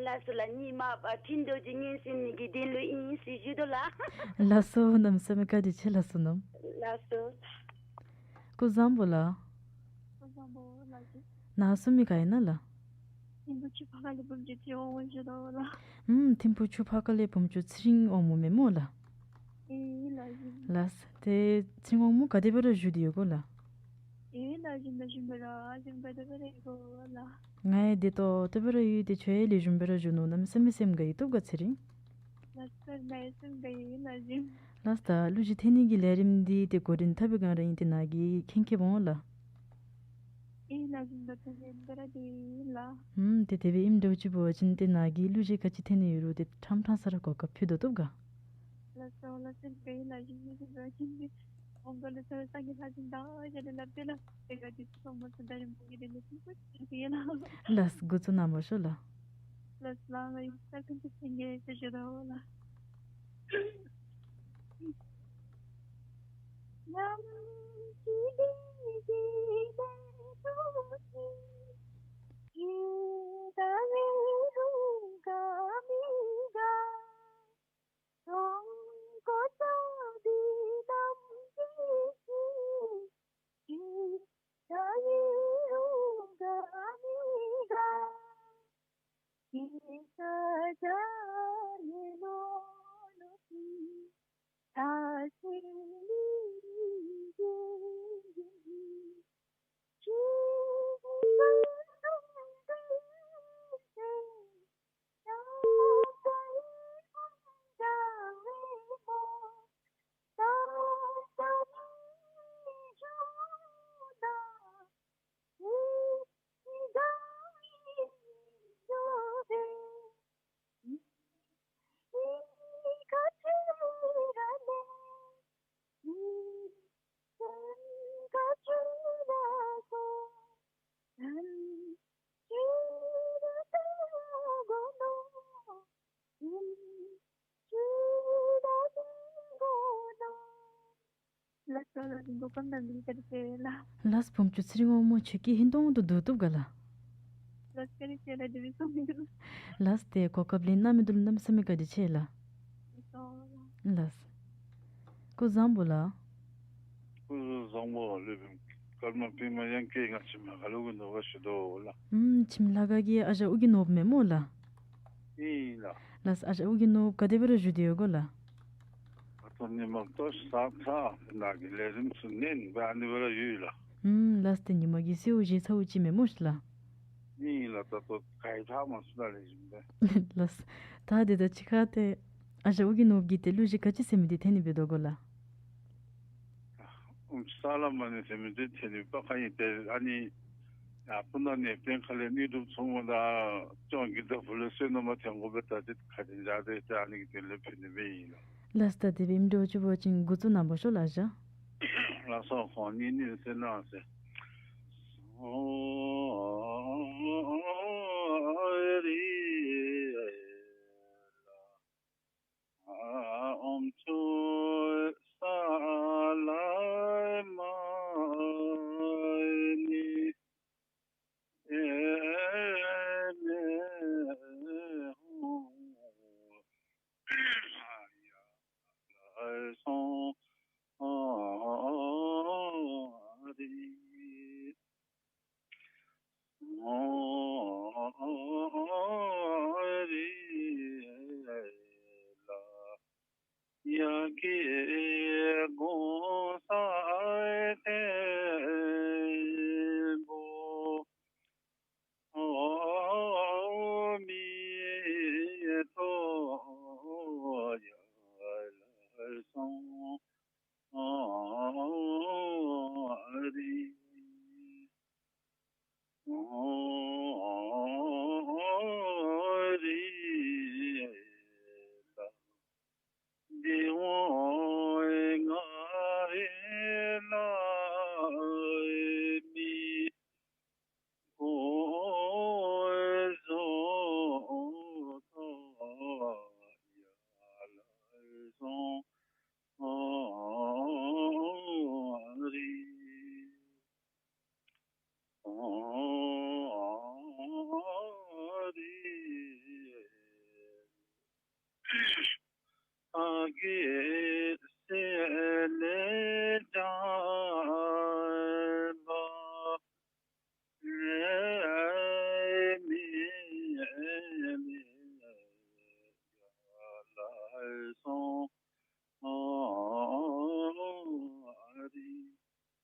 ལགས་སོ་ལགས། ཉི་མ་པ་འཐེན་དོ་ཅིག་ངན་སེམས་ནི་གི་དོན་ལུ་ཨིན་ཟེར་ཞུ་དོ་ལགས། ལགས་སོ་གནམ་མེད་ས་མེད་བཀའ་དྲིན་ཆེ་ལགས་བསོད་ནམས། ལགས་སོ། སྐུ་གཟུགས་བཟང་པོ་ལགས། སྐུ་གཟུགས་བཟང་པོ་ལགས་ཀྱི། ནཱ་བཟུམ་མི་ག་ཨིན་ན་ལགས། ཐིམ་ཕུ་ཆུ་ཕར་ཁ་ལས་བུམོ་ཆུ་ཚེ་དབང་མོ་ཞུ་དོ་ལགས། ཨུམ་ཐིམ་ཕུ་ཆུ་ཕར་ཁ་ལས་བུམོ་ཆུ་ཚེ་རིང་དབང་མོ་མེན་སྨོ་ལགས། ཨེ་ལགས་ཀྱི། ལགས། ཏེ་ཚེ་རིང་དབང་མོ་ག་དེ་སྦེ་ར་བཞུགས་ཏེ་ཡོད་གོ་ལགས། ཨེ་ལགས་ཀྱི། ལེགས་ཤོམ་སྦེ་ར་ལེགས་ཤོམ་སྦེ་ར་ཡོད་གོ་ལགས། ང་ཡང་བདེ་ཏོག་ཏོ་སྦེ་ར་ཡོད། ཏེ་ཁྱོད་ཡང་ལེགས་ཤོམ་སྦེ་ར་བཞུགས་ནུག། གནམ་མེད་ས་མེད་སེམས་དགའ་ཡི། བཏུབ་ག་ཚེ་རིང་། ལགས་སོ་ལགས། སེམས་དགའ་ཡི་ལགས་ཀྱི། ལགས། ད་གླུ་གཞས་འཐེན་ནི་གི་ལས་རིམ་འདི་ཏེ་འགོ་འདྲེན་འཐབ་པའི་སྒང་ར་ཨིན། ཏེ་ནཱ་གིས་མཁྱེན་མཁྱེནམ་འོང་ལགས། ཨེ་ལགས་ཀྱི། ད་ལྟོ་ལས་རིམ་འདི་ར་འདི་ཨིན་ལགས། ཨུམ་ཏེ་དེ་སྦེ་ཨིནམ་འདྲཝ་ཅིག་འབད་བ་ཅིན་ཏེ་ནཱ་གིས་གླུ་གཞས་ག་ཅི་འཐེན་ནི་ཡོད་རུང་ཏེ་ཕྲང་ཕྲང་ས་ར་གོ་སྐབས་ཕུལ་དོ། བཏུབ་ག། ལགས་སོ་ལགས། སེམས་དགའ་ཡི་ལགས་ཀྱི། ཨིན་ཟེར་བ་ཅིན་ཏེ་ཨོང་ཀ་ལུ་ཚར་སངས་རྒྱས་ལྷ་སྲིན་དང་ཞལ་ལས་སླབ་སྟེ་ལགས། ཏེ་ག་ཏེ་ཚུ་ཚང་མ་ཚུ་ད་རིས་མོ་གི་དེ་ལས་ཐིམ་ཕུ་ཆུ་ཡ་ལགས། ལགས་སོ་འགོ་བཙུགས་གནང་མ་ཤོག་ལགས། ལགས་སོ་ལགས། ང་ཡིག་ཚང་ཐིམ་ཕུ་ཆུ་ཡ་ཟེར་ཞུ་དོ་ལགས། ལགས་སོ་ལགས། གོ་སྐབས་ལེན་གནང་མི་འདི་ལ་བཀའ་དྲིན་ཆེ་ལགས། ལགས་སོ་བུམོ་ཁྱོད་ཚེ་རིང་དབང་མོ་ཁྱོད་ཀྱིས་ཧིང་ཏོང་ཏོ་བསྡུ་བཏུབ་ག་ལགས། ལགས་སོ་བཀའ་དྲིན་ཆེ་ལགས། དེ་སྦེ་གསུང་མི་འདི་ལགས། ལགས་སོ་དེ་གོ་སྐབས་ལེན་གནང་མི་འདི་ལུ་གནམ་མེད་ས་མེད་བཀའ་དྲིན་ཆེ་ལགས། ལགས་སོ། སྐུ་བཟང་པོ་ལགས། སྐུ་བཟང་པོ་ལགས། སློབ་དཔོན་ཀརྨ་པདྨ་དབྱངས་སྐྱིད། ང་བཅས་མ་ག་ལུ་གི་ནོར་བ་ཞུ་དོ་ལགས། ཨུམ་ཁྱིམ་ལྷ་ཁང་གི་ཨ་ཞང་ཨོ་རྒྱན་ནོར་བུ་མེན་མོ་ལགས། ཨིན་ལགས། ལགས་སོ་ཨ་ཞང་ཨོ་རྒྱན་ནོར་བུ་ག་དེ་སྦེ་ར་བཞུགས་ཏེ་ཡོད་གོ་ལགས། ད་ལྟོ་ཉིནམ་ལྟོ་ཟ་ཚར་ནང་གི་ལས་རིམ་ཚུ་ཉན་སྦེ་ཨ་ནི་སྦེ་ར་ཡོད་ལགས། ཨུམ་ལགས་སོ་དེ་ཉིན་མ་གི་ཟེརཝ་བཞེས་ཚརཝ་ཅིག་མེན་མོ་ཤིག་ལགས། ཨིན་ལགས། ད་ལྟོ་ག་ཡང་ཐག་མ་ཆོད་ལགས་ལས་རིམ་སྦེ། ལགས་སོ། ད་དེ་ད་ཅི་ཁ་ཏེ་ཨ་ཞང་ཨོ་རྒྱན་ནོར་བུ་གིས་ཏེ་གླུ་གཞས་ག་ཅི་ཟེར་མི་འདི་འཐེན་ནི་སྦེ་འདུག་གོ་ལགས། ཨུམ་ས་ལ་མ་ནི་ཟེར་མི་འདི་འཐེན་ནི་སྦེ་ག་ཡང་ཏེ་ཨ་ནི་ཡ་སྤུ་ན་ནས་བརྟེན་ཁ་ལས་དངོས་གྲུབ་མཚོ་མོ་དང་ལྕང་གི་ད་བུ་ལོན་བསོད་ནམས་འཐེན་དགོ་པས། ད་ཏེ་ག་དེ་འཇགས་ཏེ་ཏེ་ཨ་ནི་གི་དོན་ལས་ཕུལ་ནི་སྦེ་ཨིན་ལགས། ལགས་སོ་ད་དེ་སྦེ་ཨིནམ་འདྲཝ་ཅིག་འབད་བ་ཅིན་འགོ་བཙུགས་གནང་པ་ཤོག་ལགས་ཨ་ཞང་། ལགས་སོ། ཁོང་གཉིས་གཉིས་ཟེར་གནང་ཟེར།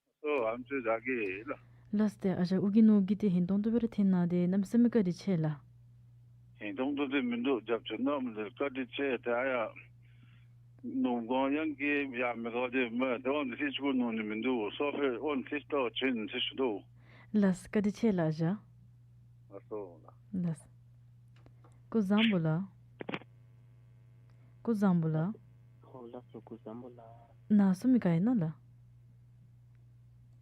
ལགས་སོ་ཨམ་ཅོག་རྒྱག་གེ་ལགས། ལགས་སོ་ཏེ་ཨ་ཞང་ཨོ་རྒྱན་ནོར་བུ་གིས་ཏེ་ཧིང་ཏོང་ཏོ་སྦེ་ར་འཐེན་གནང་སྟེ་གནམ་མེད་ས་མེད་བཀའ་དྲིན་ཆེ་ལགས། ཧིང་ཏོང་ཏོ་འདི་མིན་འདུག། རྒྱབ་སྐྱོར་གནང་མི་འདི་བཀའ་དྲིན་ཆེ། ཏེ་ཨ་ཡ་ནོར་བུ་དབྱངས་སྐྱིད་ཡ་མི་དགའ་སྟེ་མེན་ཏེ་ཨོ་ནི་ཚིག་གཅིག་གུ་ནོར་ནི་མིན་འདུག། སོ་ཕེ་ཨོ་ནི་ཚིག་ཏོ་ཆེན་ནི་ཚིག་ཞུ་དོ། ལགས་སོ་བཀའ་དྲིན་ཆེ་ལགས་ཨ་ཞང་། ལགས་སོ་ལགས། ལགས་སོ། སྐུ་བཟང་པོ་ལགས། སྐུ་བཟང་པོ་ལགས། ཨོ་ལགས་སོ་སྐུ་བཟང་པོ་ལགས། ནཱ་གསུང་མི་ག་ཨིན་ན་ལགས།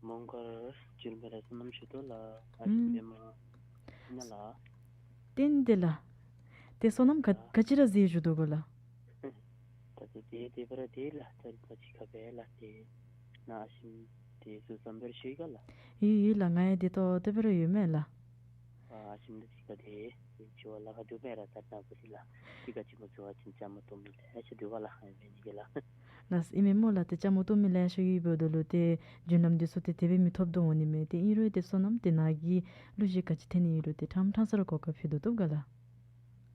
མོང་སྒར་འགྱུར་མེད་ལས་བསོད་ནམས་ཞུ་དོ་ལགས། ཨ་ཞང་ཨུམ་པདྨ་ཨིན་ན་ལགས། བརྟེན་ཏེ་ལགས། ཏེ་བསོད་ནམས་ག་ལགས། ག་ཅི་ར་གཟིགས་ཞུ་དོ་གོ་ལགས། ད་ལྟོ་ཏེ་དེ་སྦེ་ར་ཏེ་ལགས་ད་རིས་ཁ་ཅིག་ཁ་སྦེ་ལགས་ཏེ་ནཱ་ཨ་ཞིམ་ཏེ་སུ་བསམ་པར་ཞུ་ཡི་ག་ལགས། ཡོད་ཡོད་ལགས། ང་ཡང་དེ་ལྟོ་དེ་སྦེ་ར་ཡོད་མས་ལགས། ཨ་ཞིམ་ཏེ་ཅིག་ཁ་ཏེ་ཅིག་བ་ལ་ཁ་འདུག་མས་ར་ད་ནཱ་བུ་ཏེ་ལགས་ཏེ་ག་ཅི་མོ་ཟེར་བ་ཅིན་བཅའ་མར་གཏོགས་མི་ལེ་ཤ་འདུག་ག་ལགས། ཨ་ནི་སྦེ་ཨིན་གི་ལགས། ལགས་ཨིན་མས་མོ་ལགས། ཏེ་བཅའ་མར་གཏོགས་མི་ལེ་ཤ་ཡོད་འབདཝ་ད་ལུ་ཏེ་རྒྱུན་ལམ་འདི་ཚུ་ཏེ་དེ་སྦེ་མི་ཐོབ་དོ་འོང་ནི་མས། ཏེ་ཨིན་རུང་ཏེ་བསོད་ནམས་ཏེ་ནཱ་གི་གླུ་གཞས་ག་ཅི་འཐེན་ནི་ཨིན་རུང་ཏེ་ཕྲང་ཕྲང་ས་ར་གོ་སྐབས་ཕུལ་དོ་བཏུབ་ག་ལགས།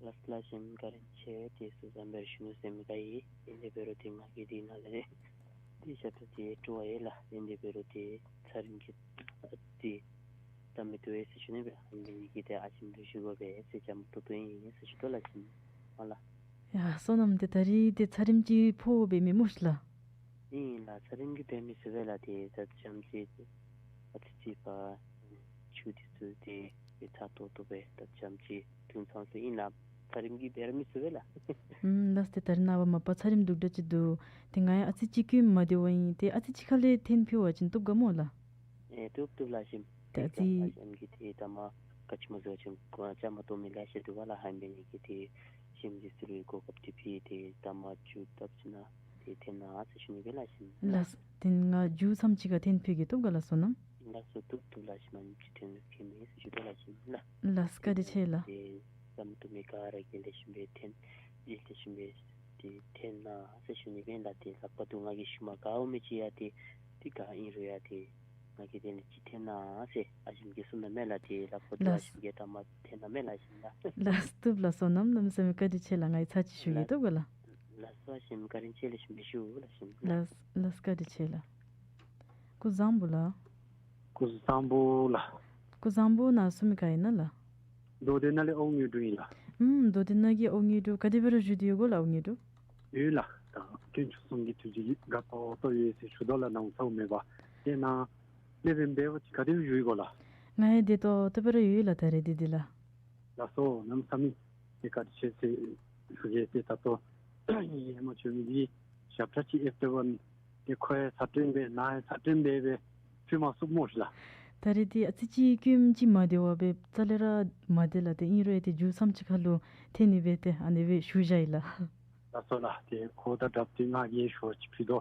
ལགས་ལགས་ཞིམ་བཀའ་དྲིན་ཆེ། ཏེ་སུ་བསམ་པར་ཞུ་ནུག་ཟེར་མི་ག་ཡང་ཨིན། དེ་འབད་རུང་ཏེ་ང་གིས་འདི་ནང་ལས་ཏེ་ཞབས་ཏོག་ཏེ་སྤྲོ་བ་ཡོད་ལགས། ཨིན་དེ་འབད་རུང་ཏེ་ཚར་རིམ་གྱི་ཏེ་ད་མི་བཏུབ་པས་ཟེར་ཞུ་ནི་སྦེ་ཨ་ནི་གིས་ཏེ་ཨ་ཞིམ་ལུ་ཞུ་དགོ་པས་ཟེར་བཅའ་མར་གཏོགས་གཏོགསཔ་ཨིན་ཟེར་ཞུ་དོ་ལགས་ཞིམ་མ་ལགས། ཡ་བསོད་ནམས་ཏེ་ད་རིས་ཏེ་ཚར་རིམ་ཅིག་ཕོག་པས་མེན་མོ་ཤིག་ལགས། ཨིན་ལགས། ཚར་རིམ་གྱིས་འབད་མི་ཚུགས་པས་ལགས། ཏེ་ད་ཙམ་ཅིག་ཨ་ཙི་ཅིག་ཕར་ཆུ་འདི་ཚུ་ཏེ་ཏེ་ཚ་ཏོག་ཏོ་སྦེ་ད་ཙམ་ཅིག་དུས་མཚམས་སུ་ཨིན་ལགས། ཚར་རིམ་གྱིས་འབད་ར་མི་ཚུགས་པས་ལགས། ཨུམ་ལགས་ཏེ་ད་རིས་ནངས་པ་མ་པ་ཚར་རིམ་འདུག་འདྲ་ཅིག་འདུག། ཏེ་ང་ཡང་ཨ་ཙི་ཅིག་གི་མ་བདེཝ་ཨིན། ཏེ་ཨ་ཙི་ཅིག་ཁ་ལས་འཐེན་ཕུལ་བ་ཅིན་བཏུབ་ག་མོ་ལགས། ཨེ་བཏུབ་བཏུབ་ལགས་ཞིམ། ཏེ་ཨ་ཙི་ལགས་ཞིམ་གྱིས་ཏེ་ད་མ་ག་ཅི་མོ་ཟེར་བ་ཅིན་བཅའ་མར་གཏོགས་མི་ལེ་ཤ་འདུག་ག་ལགས། ཧ་ཨིན་པའི་ནི་གིས་ཏེ་ཞིམ་འདི་ཚུ་ལུ་གོ་སྐབས་ཏེ་ཕུལ་ཏེ་ད་མ་ཅིག་སྟབས་ཅིག་ནང་ དེ་འཐེན་གནང་ཟེར་ཞུ་ནི་སྦེ་ལགས་ཞུ་ནི་ལགས། ལགས། དེ་ང་མཇུག་མཚམས་ཅིག་ཁར་འཐེན་ཕུལ་གེ། བཏུབ་ག་ལགས་བསོད་ནམས། ལགས་སོ། བཏུབ་བཏུབ་ལགས་ཞུ་ནི། ཅིག་འཐེན་ཕུལ་མི་ཟེར་ཞུ་དོ་ལགས་ཞུ་ནི་ལགས། ལགས། བཀའ་དྲིན་ཆེ་ལགས། དེ་བསམ་དོན་མེད་ག་ར་གིས་ལེགས་ཤོམ་སྦེ་འཐེན། ལེགས་ཤོམ་སྦེ་དེ་འཐེན་གནང་ཟེར་ཞུ་ནི་སྦེ་ལགས། དེ་ལྷག་པར་དུ་ང་གིས་ཞུ་མ་དགའ་བ་མི་ཅིག་ཡང་དེ་དེ་ག་ཨིན་རུང་ཡང་དེ་ང་གིས་དེ་ལས་ཅིག་འཐེན་གནང་ཟེར་ཨ་ཞིམ་གྱིས་གསུངས་གནང་མས་ལགས། དེ་ལྷག་པར་དུ་ཨ་ལགས། ཞིམ་གྱིས་ད་མ་འཐེན་གནང་མས་ལགས་ཞུ་ནི་ལགས། ལགས། བཏུབ་ལགས་བསོད་ནམས། གནམ་མེད་ས་མེད་བཀའ་དྲིན་ཆེ་ལགས། ང་གིས་ཚར་གཅིག་ཞུ་གེ། ལགས། བཏུབ་ག་ལགས། ལགས་སོ། ཨ་ཞིམ་བཀའ་དྲིན་ཆེ། ལེགས་ཤོམ་སྦེ་ཞུ་ལགས་ཞུ་ནི་ལགས། ལགས་ལགས། བཀའ་དྲིན་ཆེ་ལགས། སྐུ་གཟུགས་བཟང་པོ་ལགས། སྐུ་གཟུགས་བཟང་པོ་ལགས། སྐུ་གཟུགས་བཟང་པོ། ནཱ་གསུང་མི་ག་ཨིན་ན་ལགས། མདོ་སྟོད་ནང་ལས་ཨོ་དངོས་གྲུབ་ཨིན་ལགས། ཨུམ། མདོ་སྟོད་ནང་གི་ཨོ་དངོས་གྲུབ། ག་དེ་སྦེ་ར་བཞུགས་ཏེ་ཡོད་གོ་ལགས་ཨོ་དངོས་གྲུབ། ཡོད་ལགས། ད་དཀོན་མཆོག་གསུམ་གྱི་ཐུགས་རྗེ་གིས་དགའ་ཏོག་ཏོ་ཡོད་ཟེར་ཞུ་དོ་ལགས། ནམ་ཡང་ཚ་བ་མེད་པར། དེ་ནང་ལས་འབད་འབད་བ་ཅིན་ག་དེ་སྦེ་བཞུགས་ཡོད་གོ་ལགས། ང་ཡང་བདེ་ཏོག་ཏོ་སྦེ་ར་ཡོད་ལགས། ད་རེས་འདི་འདི་ལགས། ལགས་སོ། གནམ་མེད་ས་མེད་བཀའ་དྲིན་ཆེ་ཟེར་ཞུ་གེ། ཏེ་ད་ལྟོ་ཧེ་མ་བྱོན་མི་འདི་ཞབས་ཁྲ་ཅིག་ཨེབ་སྟེ་འབདན་ཏེ་ཁོ་ཡང་ཚ་དྲན་སྦེ་ནཱ་ཡང་ཚ་དྲན་སྦེ་སྦེ་ཕུལ་མ་ཚུགས་སྨོ་ཤིག་ལགས། ད་རེས་འདི་ཨ་ཙི་ཅིག་སྐྱོན་ཅིག་མ་བདེ་བ་སྦེ་རྩ་ལས་ར་མ་བདེ་ལགས། ཏེ་ཨིན་རུང་ཡང་ཏེ་མཇུག་མཚམས་ཅིག་ཁར་ལུ་འཐེན་ནི་སྦེ་ཏེ་ཨ་ནི་སྦེ་ཞུ་བཞག་ཡི་ལགས། ལགས་སོ་ལགས། ཏེ་ཁོ་དང་སྦྲགས་ཏེ་ང་གིས་ཞུ་བ་ཅིག་ཕུལ་དོ།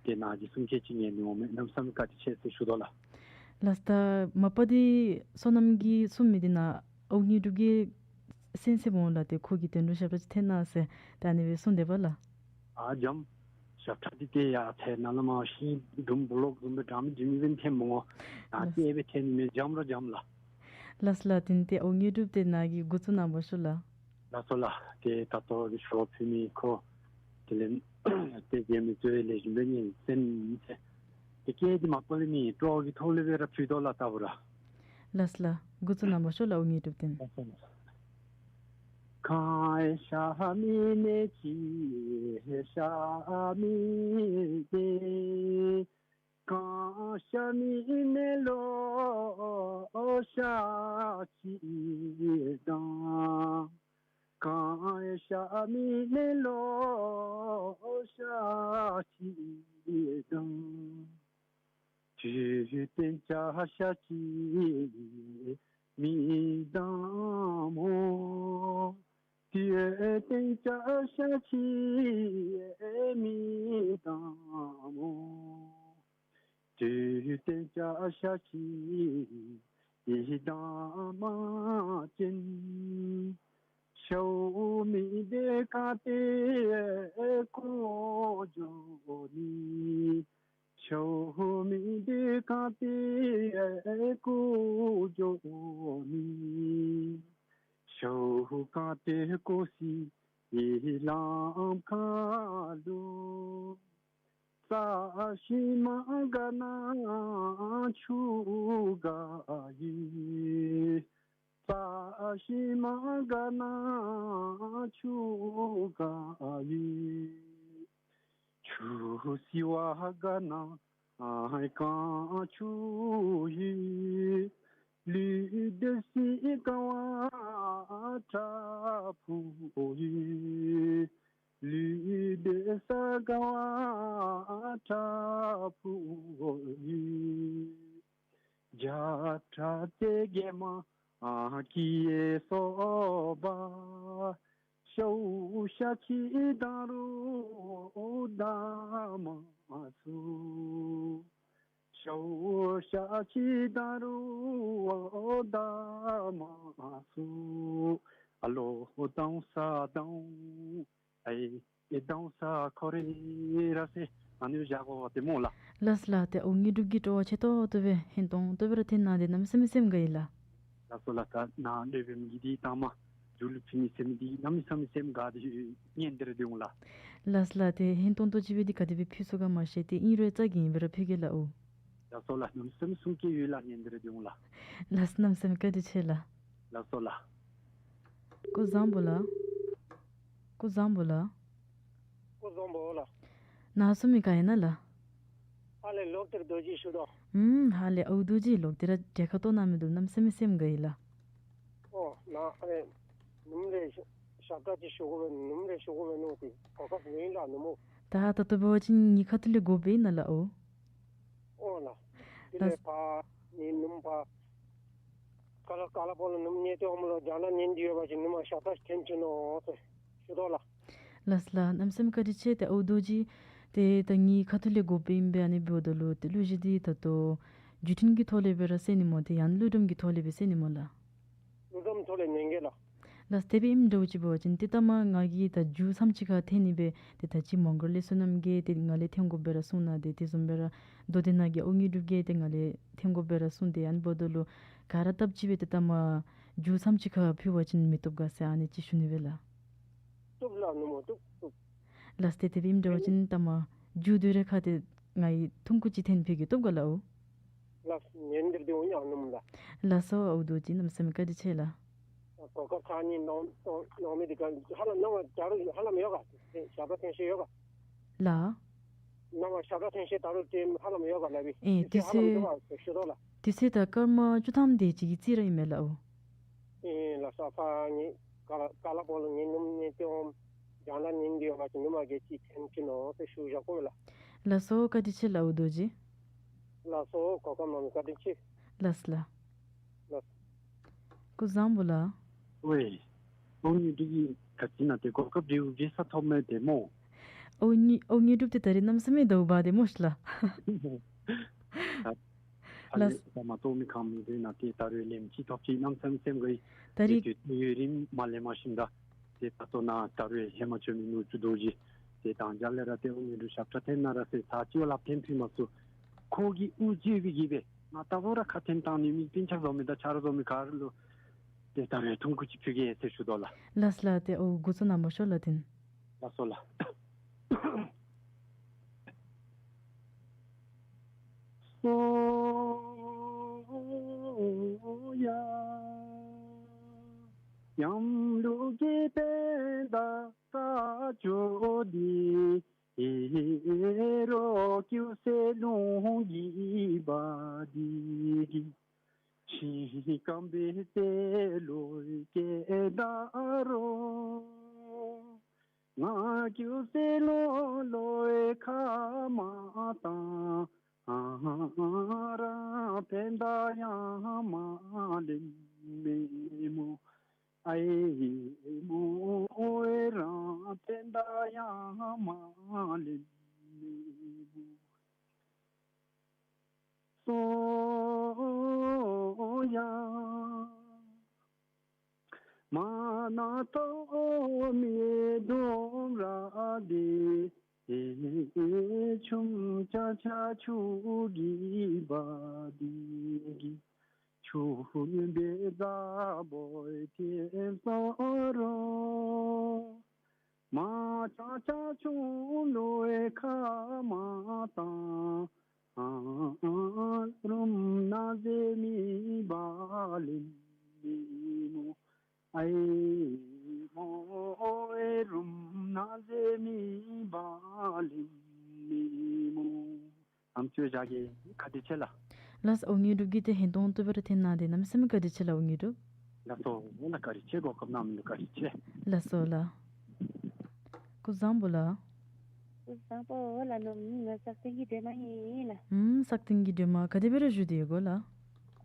ཏེ་ནཱ་གིས་གསུང་སྐད་ཅིག་ཉན་ནི་འོང་མས། གནམ་མེད་ས་མེད་བཀའ་དྲིན་ཆེ་ཟེར་ཞུ་དོ་ལགས། ལགས། ད་མ་པ་འདི་བསོད་ནམས་ཀྱིས་གསུང་མི་འདི་ནཱ་ཨོ་དངོས་གྲུབ་ཀྱིས་གསན་གསནམ་འོང་ལགས། ཏེ་ཁོ་གིས་དོན་གྲུབ་ཞབས་ཁྲ་ཅིག་འཐེན་གནང་ཟེར་ད་ཨ་ནི་སྦེ་གསུངས་དེས་པ་ལགས། ཨ་འཇམ། ཞབས་ཁྲ་འདི་ཏེ་ཡར་ཚད་ནང་ལས་མར་ཤིང་སྒྲོམ་སྦུག་ལོག་བཟུམ་སྦེ་འདྲ་མི་འདྲ་མི་སྦེ་འཐེནམ་འོང་། ཨ་ལགས། ཏེ་སྦེ་འཐེན་མི་འཇམ་ར་འཇམ་ལགས། ལགས་ལགས། དེ་ནི་ཏེ་ཨོ་དངོས་གྲུབ་ཏེ་ནཱ་གིས་འགོ་བཙུགས་གནང་བ་ཤོག་ལགས། ལགས་སོ་ལགས། ཏེ་ད་ལྟོ་གི་ཞུ་བ་ཕུལ་མི་ཁོ་དེ་ལས་ཏེ་རྒྱལ་མི་ཚུ་ཡང་ལེགས་ཤོམ་སྦེ་ཉན་གསན་ཟེར། ཏེ་སྐད་འདི་མ་པ་ལས་མི་སྤྲོ་བ་གི་ཐོག་ལས་སྦེ་ར་ཕུལ་དོ་ལགས་ད་འབད་རུང་། ལགས་ལགས། འགོ་བཙུགས་གནང་བ་ཤོག་ལགས་ཨོ་དངོས་གྲུབ་ཏེ་ནི། ལགས་སོ་ལགས། གང་ཤ་མི་ནས་ཅི་ཤ་མི་ནས། གང་ཤ་མི་ནས་ལོ་ཤ་ཅིག་དང་། གང་ཤ་མི་ནས་ལོ་ཤ་ཅིག་དང་། དུས་གཏན་ཅ་ཤ་ཅིག་མི་དང་མོ། དུས་གཏན་ཅ་ཤ་ཅིག་མི་དང་མོ། དུས་གཏན་ཅ་ཤ་ཅིག་ཡི་དམ་ཅན། ཤཝ་མི་སྡེ་ག་ཏེ་སྐུ་འགྱོ་ནི། ཤཝ་མི་སྡེ་ག་ཏེ་སྐུ་འགྱོ་ནི། ཤཝ་ག་ཏེ་སྐུ་སི་ཡི་ལམ་ཁ་ལུ། རྩྭ་ཤིང་མ་ག་ན་ཆུ་ག་ཡོད། རྩྭ་ཤིང་མ་ག་ན་ཆུ་ག་ཡོད། ཆུ་བསིལ་བ་ག་ན་རྐང་ཆུང་ཡོད། ལུས་སྡོད་ས་ག་བ་བྲག་ཕུག་ཡོད། ལུས་སྡོད་ས་ག་བ་བྲག་ཕུག་ཡོད། བྱ་ཁྲ་རྩེ་རྒྱལ་མ་སྐྱེས་སོ་པ། ཤཝ་ཤ་ཅིག་དང་རུང་ད་མ་ཚུགས། ཤཝ་ཤ་ཅིག་དང་རུང་ད་མ་ཚུགས། ཨ་ལོ་དང་ས་དང་ཨའི་ཨེ་དང་ས་ཁོ་རེ་ར་ཟེར་ཨ་ནི་བཞག་དགོ་པས་ཏེ་སྨོ་ལགས། ལགས་ལགས། ཏེ་ཨོ་དངོས་གྲུབ་ཀྱིས་སྤྲོ་བ་ཆེ་ཏོག་ཏོ་སྦེ་ཧན་ཏོང་ཏོ་སྦེ་ར་འཐེན་གནང་སྟེ་གནམ་མེད་ས་མེད་སེམས་དགའ་ཡི་ལགས། ལགས་སོ་ལགས། ད་ནཱ་ལས་འབད་མི་གི་འདི་དང་མ་མཇུག་ལུ་ཕུལ་ནི་ཟེར་མི་འདི་གནམ་མེད་ས་མེད་སེམས་དགའ་སྟེ་སྙན་དེ་ར་སྡོད་འོང་ལགས། ལགས་ལགས། ཏེ་ཧན་ཏོང་ཏོ་ཅིག་སྦེ་འདི་ག་དེ་སྦེ་ཕུལ་ཚུགས་ག་མ་ཤེས། ཏེ་ཨིན་རུང་རྩ་འགེངས་སྦེ་ར་ཕུལ་གེ་ལགས་འོ། ལགས་སོ་ལགས། གནམ་མེད་ས་མེད་གསུང་སྐད་ཡོད་ལགས། སྙན་དེ་ར་སྡོད་འོང་ལགས། ལགས་གནམ་མེད་ས་མེད་བཀའ་དྲིན་ཆེ་ལགས། ལགས་སོ་ལགས། སྐུ་གཟུགས་བཟང་པོ་ལགས། སྐུ་གཟུགས་བཟང་པོ་ལགས། སྐུ་གཟུགས་བཟང་པོ་ལགས། ནཱ་གསུང་མི་ག་ཨིན་ན་ལགས། ཧ་ལས་ལོག་སྟེ་ར་རྡོ་རྗེ་ཞུ་དོ། ཨུམ་ཧ་ལས་ཨའུ་རྡོ་རྗེ་ལོག་སྟེ་ར་གྲལ་ཁར་གཏོགས་གནང་མི་འདུག། གནམ་མེད་ས་མེད་སེམས་དགའ་ཡི་ལགས། ཨོ་ནཱ་ཨ་ནི་ནུམ་རེ་ཞབས་ཁྲ་ཅིག་ཞུ་དགོ་པས། ནུམ་རེ་ཞུ་དགོ་པས་མནོ་སྟེ་གོ་སྐབས་ཡོད་ལགས་ནུམ་མོ། ད་ད་ལྟོ་འབད་བ་ཅིན་ངེའི་ཁ་ཐུག་ལས་དགོ་པས་ན་ལགས་ཨོ། ཨོ་ལགས། དེ་ལས་ལགས། ཕར་ནི་ནུམ་པ་ཀ་ལ་ཀ་ལ་པོ་ལུ་ནུམ་ཉན་ཏེ་འོངམ་ལུ་རྒྱ་ནག་ཉན་ཏེ་ཡོད་པ་ཅིན་ནུམ་མ་ཞབས་ཁྲ་འཐེན་བྱིན་ནོ་ཟེར་ཞུ་དོ་ལགས། ལགས་ལགས། གནམ་མེད་ས་མེད་བཀའ་དྲིན་ཆེ། ཏེ་ཨའུ་རྡོ་རྗེ་ ཏེ་ད་ངེའི་ཁ་ཐུག་ལས་དགོཔ་ཨིན་པས། ཨ་ནི་འབདཝ་ད་ལུ་ཏེ་གླུ་གཞས་འདི་ད་ལྟོ་བརྒྱུད་འཕྲིན་གྱི་ཐོག་ལས་སྦེ་ར་གསན་ནི་སྨོ་ཏེ་ཡང་ན་གླུ་སྒྲོམ་གྱི་ཐོག་ལས་སྦེ་གསན་ནི་སྨོ་ལགས། གླུ་སྒྲོམ་ཐོག་ལས་ཉན་གེ་ལགས། ལགས། དེ་སྦེ་ཨིནམ་འདྲཝ་ཅིག་འབད་བ་ཅིན་ཏེ་ད་མ་ང་གིས་ད་མཇུག་མཚམས་ཅིག་ཁར་འཐེན་ནི་སྦེ་ཏེ་ད་ཅི་མོང་སྒར་ལས་བསོད་ནམས་ཀྱིས་ཏེ་ང་ལས་འཐེན་དགོ་པས་ར་གསུངས་གནང་སྟེ་དེ་བཟུམ་སྦེ་ར་མདོ་སྡེ་ནང་གི་ཨོ་རྒྱན་གྲུབ་ཀྱིས་ཏེ་ང་ལས་འཐེན་དགོ་པས་ར་གསུངས་ཏེ་ཨ་ནི་འབདཝ་ད་ལུ་ག་ར་སྟབས་གཅིག་སྦེ་ཏེ་ད་མ་མཇུག་མཚམས་ཅིག་ཁར་ཕུལ་བ་ཅིན་མི་བཏུབ་ག་ཟེར་ཨ་ནི་ཅིག་ཞུ་ནི་སྦེ་ལགས། བཏུབ་ལགས་ནུབ་མོ་བཏུབ་བཏུབ། ལགས། ཏེ་དེ་སྦེ་ཨིནམ་འདྲཝ་ཅིན་ད་མ་མཇུག་དེ་རེ་ཁར་ཏེ་ང་གིས་ཐུང་ཀུ་ཅིག་འཐེན་ཕུལ་གེ་བཏུབ་ག་ལགས། ལགས། ཉན་དེ་ར་སྡོད་འོང་ཡ་ནུབ་མོ་ལགས། ལགས་སོ་ཨའུ་རྡོ་རྗེ་གནམ་མེད་ས་མེད་བཀའ་དྲིན་ཆེ་ལགས། གོ་སྐབས་ཁག་ཉིན་གནང་གནང་མི་འདི་ག་ཧ་ལམ་གནམ་ལོ་ད་རུང་ཧ་ལམ་ཡོད་ག། ཞབས་བྲོ་འཐེན་ཤེས་ཡོད་ག། ལགས། གནམ་ལོ་ཞབས་བྲོ་འཐེན་ཤེས་ད་རུང་ཏེ་ཧ་ལམ་ཡོད་ག་ལགས་པས། ཨེ་དུས་ཚོད་ཧ་ལམ་ཡོད་ག་ཞུ་དོ་ལགས། དུས་ཚོད་ད་སྐར་མ་བཅུ་ཐམ་དེ་ཅིག་གི་རྩིས་ར་ཨིན་མས་ལགས། ཨོ། ཨེ་ལགས་སོ། ཕར་ངེའི་ཀ་ལ་ཀ་ལ་པོ་ལུ་ངེའི་ནུབ་མོ་ཉན་ཏེ་འོང་། རྒྱང་ལ་ཉན་དེ་ཡོད་པ་ཅིན་ནུབ་མོ་གིས་ཅིག་འཐེན་བྱིན་ནོ་ཟེར་ཞུ་བཞག་གེ་ལགས། ལགས་སོ་བཀའ་དྲིན་ཆེ་ལགས་ཨའུ་རྡོ་རྗེ། ལགས་སོ་གོ་སྐབས་གནང་མི་བཀའ་དྲིན་ཆེ། ལགས་ལགས། ལགས། སྐུ་གཟུགས་བཟང་པོ་ལགས། ཝེ། ཨོ་ངེའི་འདི་གིས་ག་ཅི་ཨིན་ན་ཏེ་གོ་སྐབས་འདི་འབད་ས་ཐོབ་མི་དེ་སྨོ། ཨོ་ངེའི་ཨོ་ངེའི་འདི་ཏེ་ད་རིས་གནམ་མེད་ས་མེད་ད་འབདཝ་དེ་སྨོ་ཤི་ལགས། ལགས། ད་མ་གཏོགས་མི་ག་མེད་པས་ན་ཏེ་ད་རུང་ལན་ཅིག་ཐོབ་ཅི་གནམ་མེད་ས་མེད་སེམས་དགའ་ཡི། ད་རིས་ཏེ་དུས་ཚོད་ཡུན་རིངམོ་ལེན་མ་ཤེས་ད། ཏེ་ད་ལྟོ་ནཱ་ད་རུང་ཧེ་མ་བྱོན་མི་ནུ་གཅུང་རྡོ་རྗེ་ཏེ་དང་ཅ་ལས་ར་ཏེ་ཨོ་ངེའི་འདི་ཞབས་བྲོ་འཐེན་ན་ར་ཟེར་ཚར་གཅིག་བ་ལྷབ་འཐེན་ཕུལ་མ་ཚུགས། ཁོ་གིས་དབུ་འཛུལ་བའི་གི་སྦེ་ང་ད་ལྟོ་ར་ཁ་འཐེན་བཏང་ནི་མི་སྤུན་ཆ་བཟོ་མི་དང་ཆ་རོགས་བཟོ་མི་ག་ར་ལུ་ཏེ་ད་རུང་ཐུང་ཀུ་ཅིག་ཕུལ་གེ་ཟེར་ཞུ་དོ་ལགས། ལགས་ལགས། ཏེ་ཨོ་འགོ་བཙུགས་གནང་པ་ཤོག་ལགས་དེ་ནི། ལགས་སོ་ལགས། སོ་ཡ་ཡང་ལུགས་ཀྱི་དཔལ་དང་དཀར་ཕྱོགས་འདི། ཧེ་རུ་ཀུ་སེ་ལུང་གི་བ་འདི་གི། ཤིང་སྐམ་པའི་རྩེ་ལུ་སྐྱེས་ད་རུང་། ང་ཀུ་སེ་ལུང་ལུ་ཁ་མ་བཏང་། རང་ཕན་ད་ཡང་མ་ལེན་མེན་མོ། ཨའི་མོ། རང་ཕན་ད་ཡང་མ་ལེན་མེན་མོ། སོ་ཡ་མ་ན་ཐོ་མི་དུམ་ར་འདི། ཆུམ་ཆ་ཆ་ཆུ་གི་བ་འདི་གི། ཆུ་ཡོན་པའི་རྫ་བོ་ཐེམ་སོ་རུང་། མ་ཆ་ཆ་ཆུང་ལུའི་ཁ་མ་བཏང་། རུམ་ན་ཟེ་མི་བ་ལེན་མི་མོ། ཨའི་མོ། རུམ་ན་ཟེ་མི་བ་ལེན་མི་མོ། ཨམ་ཅོག་བཞག་གེ། བཀའ་དྲིན་ཆེ་ལགས། ལགས་སོ། ཨོ་ངེའི་འབྲུག་གི་ཏེ་ཧན་ཏོང་ཏོ་སྦེ་ར་འཐེན་གནང་སྟེ་གནམ་མེད་ས་མེད་བཀའ་དྲིན་ཆེ་ལགས་ཨོ་ངེའི་འབྲུག། ལགས་སོ་ལགས། བཀའ་དྲིན་ཆེ། གོ་སྐབས་གནང་མི་ལུ་བཀའ་དྲིན་ཆེ། ལགས་སོ་ལགས། སྐུ་གཟུགས་བཟང་པོ་ལགས། སྐུ་གཟུགས་བཟང་པོ་ལགས། ནོམ་ང་སག་སྟེང་གི་སྒྲོལ་མ་ཨིན་ལགས། ཨུམ་སག་སྟེང་གི་སྒྲོལ་མ་ག་དེ་སྦེ་ར་བཞུགས་ཏེ་ཡོད་གོ་ལགས།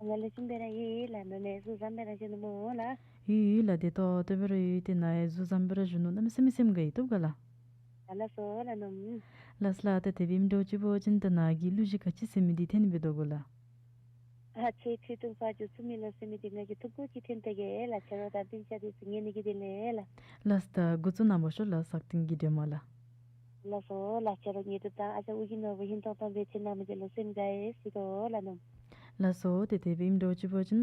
ང་ལེགས་ཤོམ་སྦེ་ར་ཡོད་ལགས། ནོམ་གཟུགས་བཟང་པོ་ར་བཞུགས་ནུག་སྨོ་ལགས། ཡོད་ཡོད་ལགས། བདེ་ཏོག་ཏོ་སྦེ་ར་ཡོད། ཏེ་ནཱ་ཡང་གཟུགས་བཟང་པོ་ར་བཞུགས་ནུག། གནམ་མེད་ས་མེད་སེམས་དགའ་ཡི། བཏུབ་ག་ལགས། ཨ་ལགས་སོ་ལགས་ནོམ། ལགས་ལགས། ཏེ་དེ་སྦེ་ཨིནམ་འདྲཝ་ཅིག་འབད་བ་ཅིན་ད་ནཱ་གིས་གླུ་གཞས་ག་ཅི་གསན་མི་འདི་འཐེན་ནི་འབད་དོ་གོ་ལགས། ཨ་ཁྱེད་ཁྱེད་ཐུགས་ཕར་འགྱོ་ཚུགས་མི་ལོ་ཟེར་མི་འདི་ང་གིས་ཐུང་ཀུ་ཅིག་འཐེན་ཏེ་གེ་ལགས། ཁྱེད་ར་དང་སྤུན་ཆ་འདི་ཚུ་ཉན་ནི་གི་དེ་ལས་ལགས། ལགས་ད་འགོ་བཙུགས་གནང་པ་ཤོག་ལགས། སག་སྟེང་གི་སྒྲོལ་མ་ལགས། ལགས་སོ་ལགས། ཁྱེད་ར་ངེའི་འབྲུག་དང་ཨ་ཅག་ཨོ་རྒྱན་ནོར་བུ་ཧན་ཏོང་ཏོ་སྦེ་འཐེན་གནང་མི་འདི་ལུ་སེམས་དགའ་ཡི་ཟེར་དོ་ལགས་ནོམ། ལགས་སོ། ཏེ་དེ་སྦེ་ཨིནམ་འདྲཝ་ཅིག་འབད་བ་ཅིན་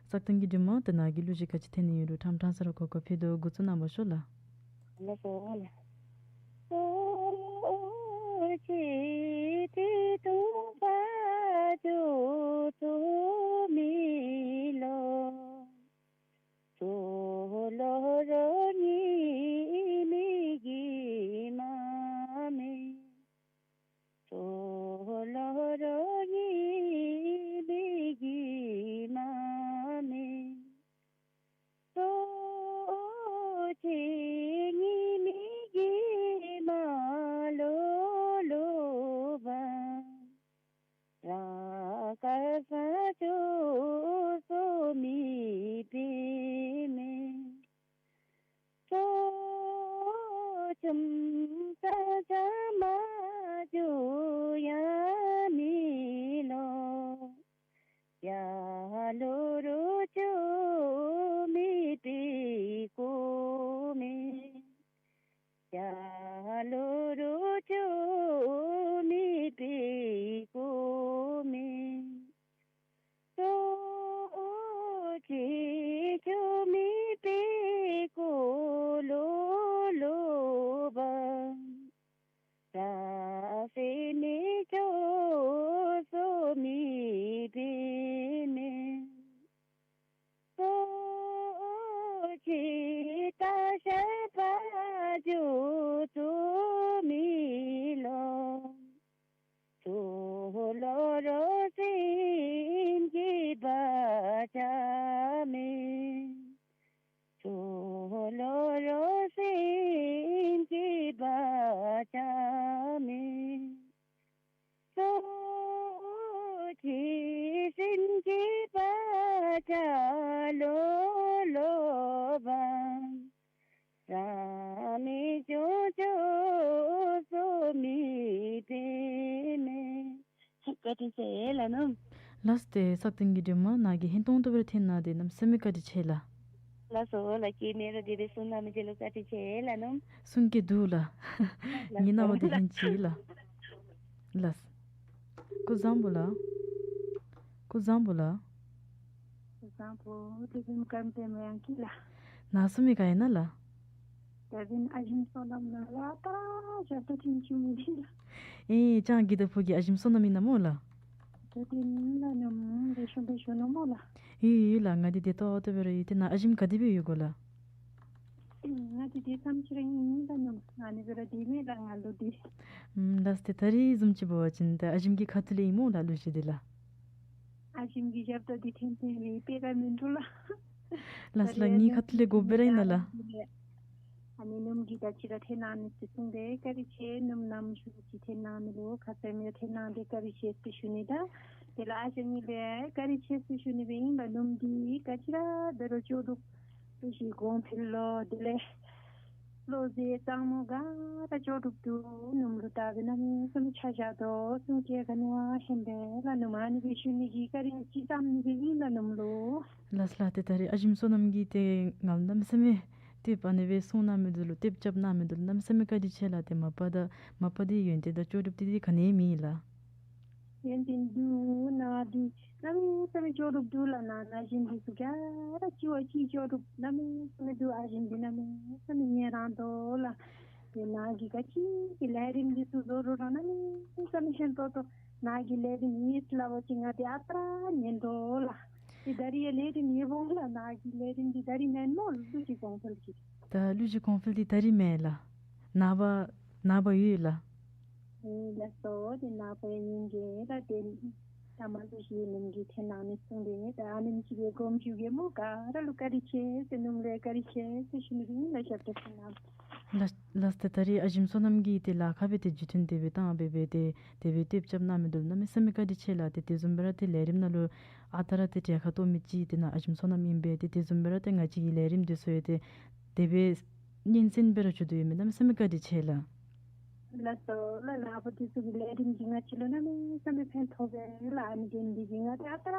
སག་སྟེང་གི་སྒྲོལ་མ་ད་ནཱ་གིས་གླུ་གཞས་ག་ཅི་འཐེན་ནི་ཡོད་རུང་ཕྲང་ཕྲང་ས་ར་གོ་སྐབས་ཕུལ་དོ། འགོ་བཙུགས་གནང་པ་ཤོག་ལགས། ལགས་སོ་ལགས། ཇི་ལྟར་བཤད་པ་མཇུག་ཏུ་མི་ལོ། སུ་བློ་རོགས་སེམས་ཀྱི་བག་ཆགས་མེད། སུ་བློ་རོགས་སེམས་ཀྱི་བག་ཆགས་མེད། སོ་ཅི་སེམས་ཀྱི་བག་ཆགས་ལོག་ལོག་པ། ས་མེད་ཅོག་ཅོག་སོ་མེད་པའི་མེ། བཀའ་དྲིན་ཆེ་ལགས་ནུམ། ལགས་ཏེ་སག་སྟེང་གི་སྒྲོལ་མ་ནཱ་གིས་ཧིང་ཏོང་ཏོ་སྦེ་ར་འཐེན་གནང་སྟེ་གནམ་མེད་ས་མེད་བཀའ་དྲིན་ཆེ་ལགས། ལགས་སོ་ལགས། ཀྱེ་མེད་རུང་དེ་སྦེ་གསུང་གནང་མི་འདི་ལུ་བཀའ་དྲིན་ཆེ་ལགས་ནུམ། གསུང་གི་འདུག་ལགས། ལགས་ངེ་ནཱ་འོ་དེ་ཧིང་ཅི་ལགས། ལགས། སྐུ་གཟུགས་བཟང་པོ་ལགས། སྐུ་གཟུགས་བཟང་པོ་ལགས། སྐུ་གཟུགས་བཟང་པོ། དེ་བཟུམ་ག་དེམ་ཡང་ཀྱི་ལགས། ནཱ་བཟུམ་མའི་ག་ཨིན་ན་ལགས། ད་བཟུམ་ཨ་ཞིམ་བསོད་ནམས་ནང་ལུ་ཨ་རྟག་ར་ཞབས་ཏོག་འཐེན་བཅུག་མི་འདི་ལགས། ཨེ་ཅང་གི་ད་ཕུ་གི་ཨ་ཞིམ་བསོད་ནམས་ཨིན་ན་མོ་ལགས། ད་དེ་ནི་ལགས་ནུམ་རེ་ཤོང་པེ་ཤོ་ནུམ་མོ་ལགས། ཡོད་ཡོད་ལགས། ང་འདི་བདེ་ཏོག་ཏོ་སྦེ་ར་ཡོད། ཏེ་ནཱ་ཨ་ཞིམ་ག་དེ་སྦེ་ཡོད་གོ་ལགས། ང་འདི་བདེ་ཙམ་ཅིག་ར་ཨིན་ལགས་ནུམ། ཨ་ནི་སྦེ་ར་བདེ་མེད་ལགས་ང་ལུ་འདི། ཨམ་ལགས་ཏེ་ད་རིས་བཟུམ་ཅིག་འབད་བ་ཅིན་ཏེ་ཨ་ཞིམ་གྱི་ཁ་ཐུག་ལས་ཨིན་མོ་ལགས་ལུག་ཤ་འདི་ལགས། ཨ་ཞིམ་གྱི་ཞབས་ཏོག་འདི་འཐེན་འཐེན་རེ་དཔེ་ར་མིན་འདུག་ལགས། ལགས་ལགས། ངེའི་ཁ་ཐུག་ལས་དགོ་པས་ར་ཨིན་ན་ལགས། ཨ་ནི་ནུམ་གྱིས་ད་ཅི་ར་འཐེན་གནང་ནི་ཟེར་གསུངས་ཏེ་བཀའ་དྲིན་ཆེ་ནུམ། ནམ་ཞུ་ཅིག་འཐེན་གནང་མི་ལུ་ཁ་ཙ་མི་འཐེན་གནང་སྟེ་བཀའ་དྲིན་ཆེ་ཟེར་ཞུ་ནི། ད་དེ་ལས་ཨ་ཞང་ངེ་ལས་བཀའ་དྲིན་ཆེ་ཟེར་ཞུ་ནི་སྦེ་ཨིན་ལགས། ནུམ་འདི་ག་ཅི་ར་འབད་རུང་ལྕོགས་གྲུབ་ལུ་ཅིག་གོང་འཕེལ་ལོ། དེ་ལས་བློ་རྩེ་གཙང་མ་ག་ར་ལྕོགས་གྲུབ་འདུག། ནུམ་ལུ་ད་སྦེ་གནམ་མེད་ས་མེད་ཆ་བཞག་དོ་གསུང་སྐད་ག་ནི་བ་ཧན་པས་ལགས་ནུམ། ཨ་ནི་སྦེ་ཞུ་ནི་གི་བཀའ་དྲིན་ཅིག་བསམ་ནི་སྦེ་ཨིན་ལགས་ནུམ་ལུ། ལགས་ལགས། ཏེ་ད་རིས་ཨ་ཞིམ་བསོད་ནམས་ཀྱིས་ཏེ་ང་ལུ་གནམ་མེད་ས་མེད་ཏེ་ཨ་ནི་སྦེ་གསུང་གནང་མི་འདི་ལུ་ཏེ་རྒྱབ་གནང་མི་འདི་ལུ་གནམ་མེད་ས་མེད་བཀའ་དྲིན་ཆེ་ལགས། ཏེ་མ་པ་ད་མ་པ་འདི་ཡོན་ཏན་དང་ལྕོགས་གྲུབ་འདི་ག་ནི་མེད་ལགས། ཡོན་ཏན་འདུག། ནཱ་འདི་གནམ་མེད་ས་མེད་ལྕོགས་གྲུབ་འདུག་ལགས། ནཱ་ན་ཞིམ་འདི་ཚུ་ག་ར་གཅིག་བ་གཅིག་ལྕོགས་གྲུབ་གནམ་མེད་ས་མེད་འདུག། ཨ་ཞིམ་འདི་གནམ་མེད་ས་མེད་ཉན་རང་དོ་ལགས། ཏེ་ནཱ་གི་ག་ཅི་གི་ལས་རིམ་འདི་ཚུ་བཟོ་རུང་ར་གནམ་མེད་ས་མེད་ཧན་ཏོང་ཏོ། ནཱ་གི་ལས་རིམ་ཡོད་ལགས་པ་ཅིན་ང་འདི་ཨ་རྟག་ར་ཉན་དོ་ལགས། ཏེ་ད་རིས་ཡང་ལས་རིམ་ཡོདཔ་འོང་ལགས། ནཱ་གི་ལས་རིམ་འདི་ད་རིས་མེན་མོ་ལགས། ལུག་ཅིག་གོང་འཕེལ་གྱི། ད་ལུག་ཅིག་གོང་འཕེལ་འདི་ད་རིས་མེན་ལགས། ནངས་པ་ནངས་པ་ཡོད་ལགས། ཨེ་ལགས་སོ། ཏེ་ནངས་པ་ཡང་ཉན་གེ་ལགས། ཏེ་ད་མ་ལུག་ཤ་ནུམ་གྱིས་འཐེན་གནང་ནི་གསུངས་ཏེ་ད་ཨ་ནེམ་ཅིག་སྦེ་དགོངསམ་ཞུ་གེ་མོ། ག་ར་ལུ་བཀའ་དྲིན་ཆེ་ཟེར་ནུམ་ལུ་བཀའ་དྲིན་ཆེ་ཟེར་ཞུ་ནི་སྦེ་ཨིན་ལགས། ཞབས་ཏོག་འཐེན་གནང་། ལགས་ལགས། ཏེ་ད་རིས་ཨ་ཞིམ་བསོད་ནམས་ཀྱིས་ཏེ་ལཱ་ཁག་སྦེ་ཏེ་བརྒྱུད་འཕྲིན་དེ་སྦེ་བཏང་སྦེ་སྦེ་ཏེ་དེ་སྦེ་ཏེ་རྒྱབ་གནང་མི་འདི་ལུ་གནམ་མེད་ས་མེད་བཀའ་དྲིན་ཆེ་ལགས། ཏེ་དེ་བཟུམ་སྦེ་ར་ཏེ་ལས་རིམ་ནང་ལུ་ཨ་རྟག་ར་ཏེ་གྲལ་ཁར་གཏོགས་མི་ཅིག་ཏེ་ནཱ་ཨ་ཞིམ་བསོད་ནམས་ཨིན་པས། ཏེ་དེ་བཟུམ་སྦེ་ར་ཏེ་ང་བཅས་ཀྱི་ལས་རིམ་འདི་ཚུ་ཡང་ཏེ་དེ་སྦེ་སྙན་གསན་སྦེ་ར་བྱོན་དོ་ཡོད་མི་གནམ་མེད་ས་མེད་བཀའ་དྲིན་ཆེ་ལགས། ལགས་སོ་ལགས། ནཱ་བུ་འདི་ཚུ་གི་ལས་རིམ་གྱིས་ང་བཅས་ལུ་གནམ་མེད་ས་མེད་ཕན་ཐོགས་པས་ལགས། ཨ་ནི་འདི་གིས་ང་ཏེ་ཨ་རྟག་ར་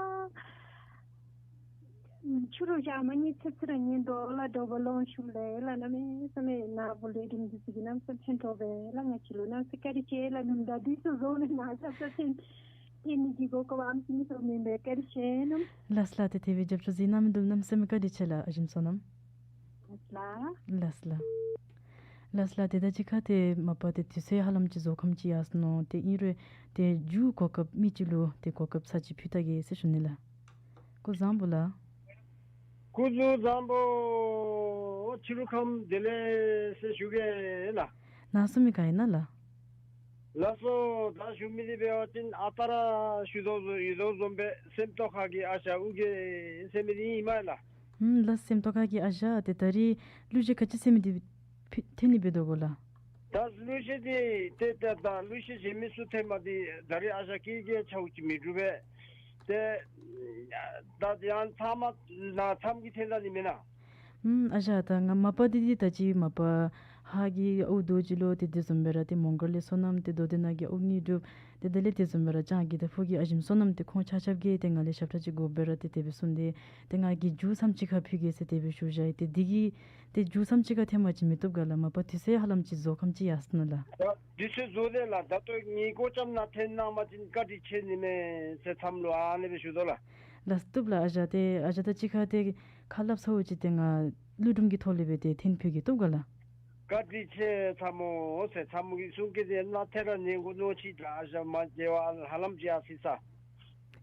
ཕྱི་རུ་བཞག་མ་ཉན་ཚེ་ཚེ་ར་ཉན་དོ་ལགས། དྲོ་པ་ལོངས་ཤུགས་ལས་ལགས། གནམ་མེད་ས་མེད་ནཱ་བུ་ལས་རིམ་འདི་ཚུ་གིས་གནམ་མེད་ས་མེད་ཕན་ཐོགས་པས་ལགས། ང་བཅས་ལུ་གནམ་མེད་ས་མེད་བཀའ་དྲིན་ཆེ་ལགས། ནུམ་ད་འདི་ཚུ་བཟོ་ནི་ནཱ་ཞབས་ཏོག་འཐེན་འཐེན་ནི་གི་གོ་སྐབས་ཨམ་ཅིག་མི་ཐོབ་མེན་པས། བཀའ་དྲིན་ཆེ་ནུམ། ལགས་ལགས། ཏེ་དེ་སྦེ་རྒྱབ་སྐྱོར་མཛད་གནང་མི་འདི་ལུ་གནམ་མེད་ས་མེད་བཀའ་དྲིན་ཆེ་ལགས། ཨ་ཞིམ་བསོད་ནམས། ལགས་ལགས། ལགས་ལགས། ལགས་ལགས། ཏེ་ད་ཅི་ཁ་ཏེ་མ་པ་ཏེ་དུས་ཚོད་ཧ་ལམ་ཅིག་རྫོགས་ཁམས་ཅིག་ཡར་སོ་ནུག། ཏེ་ཨིན་རུང་ཏེ་མཇུག་གོ་སྐབས་མི་ཅིག་ལུ་ཏེ་གོ་སྐབས་ཚར་གཅིག་ཕུལ་ད་གེ་ཟེར་ཞུ་ནི་ལགས། སྐུ་གཟུགས་བཟང་པོ་ལགས། སྐུ་གཟུགས་བཟང་པོ། ཕྱི་རུ་ཁམས་བདེ་ལེགས་ཟེར་ཞུ་གེ་ལགས། ནཱ་བཟུམ་མའི་ག་ཨིན་ན་ལགས། ལགས་སོ། ད་ཞུ་མི་འདི་འབད་བ་ཅིན་ཨ་རྟག་ར་ཞུ་དོ་བཟུམ་ཡོད་དོ་བཟུམ་སྦེ་སེམས་རྟོགས་ཁ་གི་ཨ་ཞང་ཨོ་རྒྱན་ཟེར་མི་འདི་ཨིན་མས་ལགས། ཨུམ་ལགས། སེམས་རྟོགས་ཁ་གི་ཨ་ཞང་ཏེ་ད་རིས་ལུག་ཤ་ག་ཅི་ཟེར་མི་འདི་འཐེན་ནི་འབད་དོ་གོ་ལགས། ད་ལུག་ཤ་འདི་ཏེ་ད་ད་ལུག་ཤ་གཞན་མི་ཚུ་འཐེན་མི་འདི་ད་རིས་ཨ་ཞང་སྐྱེས་ཀྱི་ཆའུ་ཅིག་མི་འགྲུབ་པས། ཏེ་ད་ཡང་ཚབ་མ་ནཱ་མཚམས་ཀྱི་འཐེན་ད་ནི་མེན་ན། ཨུམ་ཨ་ཞང་ད་ང་མ་པ་འདི་འདི་ད་ཅི་མ་པ་ཧཱ་གི་ཨོ་རྡོ་རྗེ་ལུ་ཏེ་དེ་བཟུམ་སྦེ་ར་ཏེ་མོང་སྒར་ལས་བསོད་ནམས་ཏེ་མདོ་སྡེ་ནང་གི་ཨོ་རྒྱན་གྲུབ། ཏེ་དེ་ལས་དེ་བཟུམ་སྦེ་ར་ལྕང་གི་ད་ཕུ་གི་ཨ་ཞིམ་བསོད་ནམས་ཏེ་ཁོང་ཆ་ཁྱབ་ཀྱིས་ཏེ་ང་ལས་ཞབས་ཁྲ་ཅིག་དགོ་པས་ར་ཏེ་དེ་སྦེ་གསུངས་ཏེ་ཏེ་ང་གིས་མཇུག་མཚམས་ཅིག་ཁར་ཕུལ་གེ་ཟེར་དེ་སྦེ་ཞུ་བཞག་ཡི། ཏེ་འདི་གིས་ཏེ་མཇུག་མཚམས་ཅིག་ཁར་འཐེན་པ་ཅིན་མི་བཏུབ་ག་ལགས། མ་པ་དུས་ཚོད་ཧ་ལམ་ཅིག་རྫོགས་ཁམས་ཅིག་ཡར་སོ་ནུག་ལགས། དུས་ཚོད་རྫོགས་ཏེ་ལགས། ད་ལྟོ་ངེའི་སྒོ་རྐྱབ་ནང་འཐེན་གནང་པ་ཅིན་བཀའ་དྲིན་ཆེ་ནི་མས་ཟེར་མཚམས་ལུ་ཨ་ནི་སྦེ་ཞུ་དོ་ལགས། ལགས་བཏུབ་ལགས། ཨ་ཞང་ཏེ་ཨ་ཞང་ད་ཅི་ཁ་ཏེ་ཁ་སླབ་ཚརཝ་ཅིག་ཏེ་ང་ཀླུ་སྒྲུབ་ཀྱི་ཐོག་ལས་སྦེ་ཏེ་འཐེན་ཕུལ་གེ། བཏུབ་ག་ལགས། བཀའ་དྲིན་ཆེ་ཚ་མོ་ཟེར་ཚ་མོ་གི་གསུང་སྐད་འདི་ནང་ཐད་ར་ཉན་དགོ་མནོ་ཅི། ད་ཨ་ཞང་མ་མཇལ་བར་ཧ་ལམ་ཅིག་ཡར་སོ་ཡི་ས།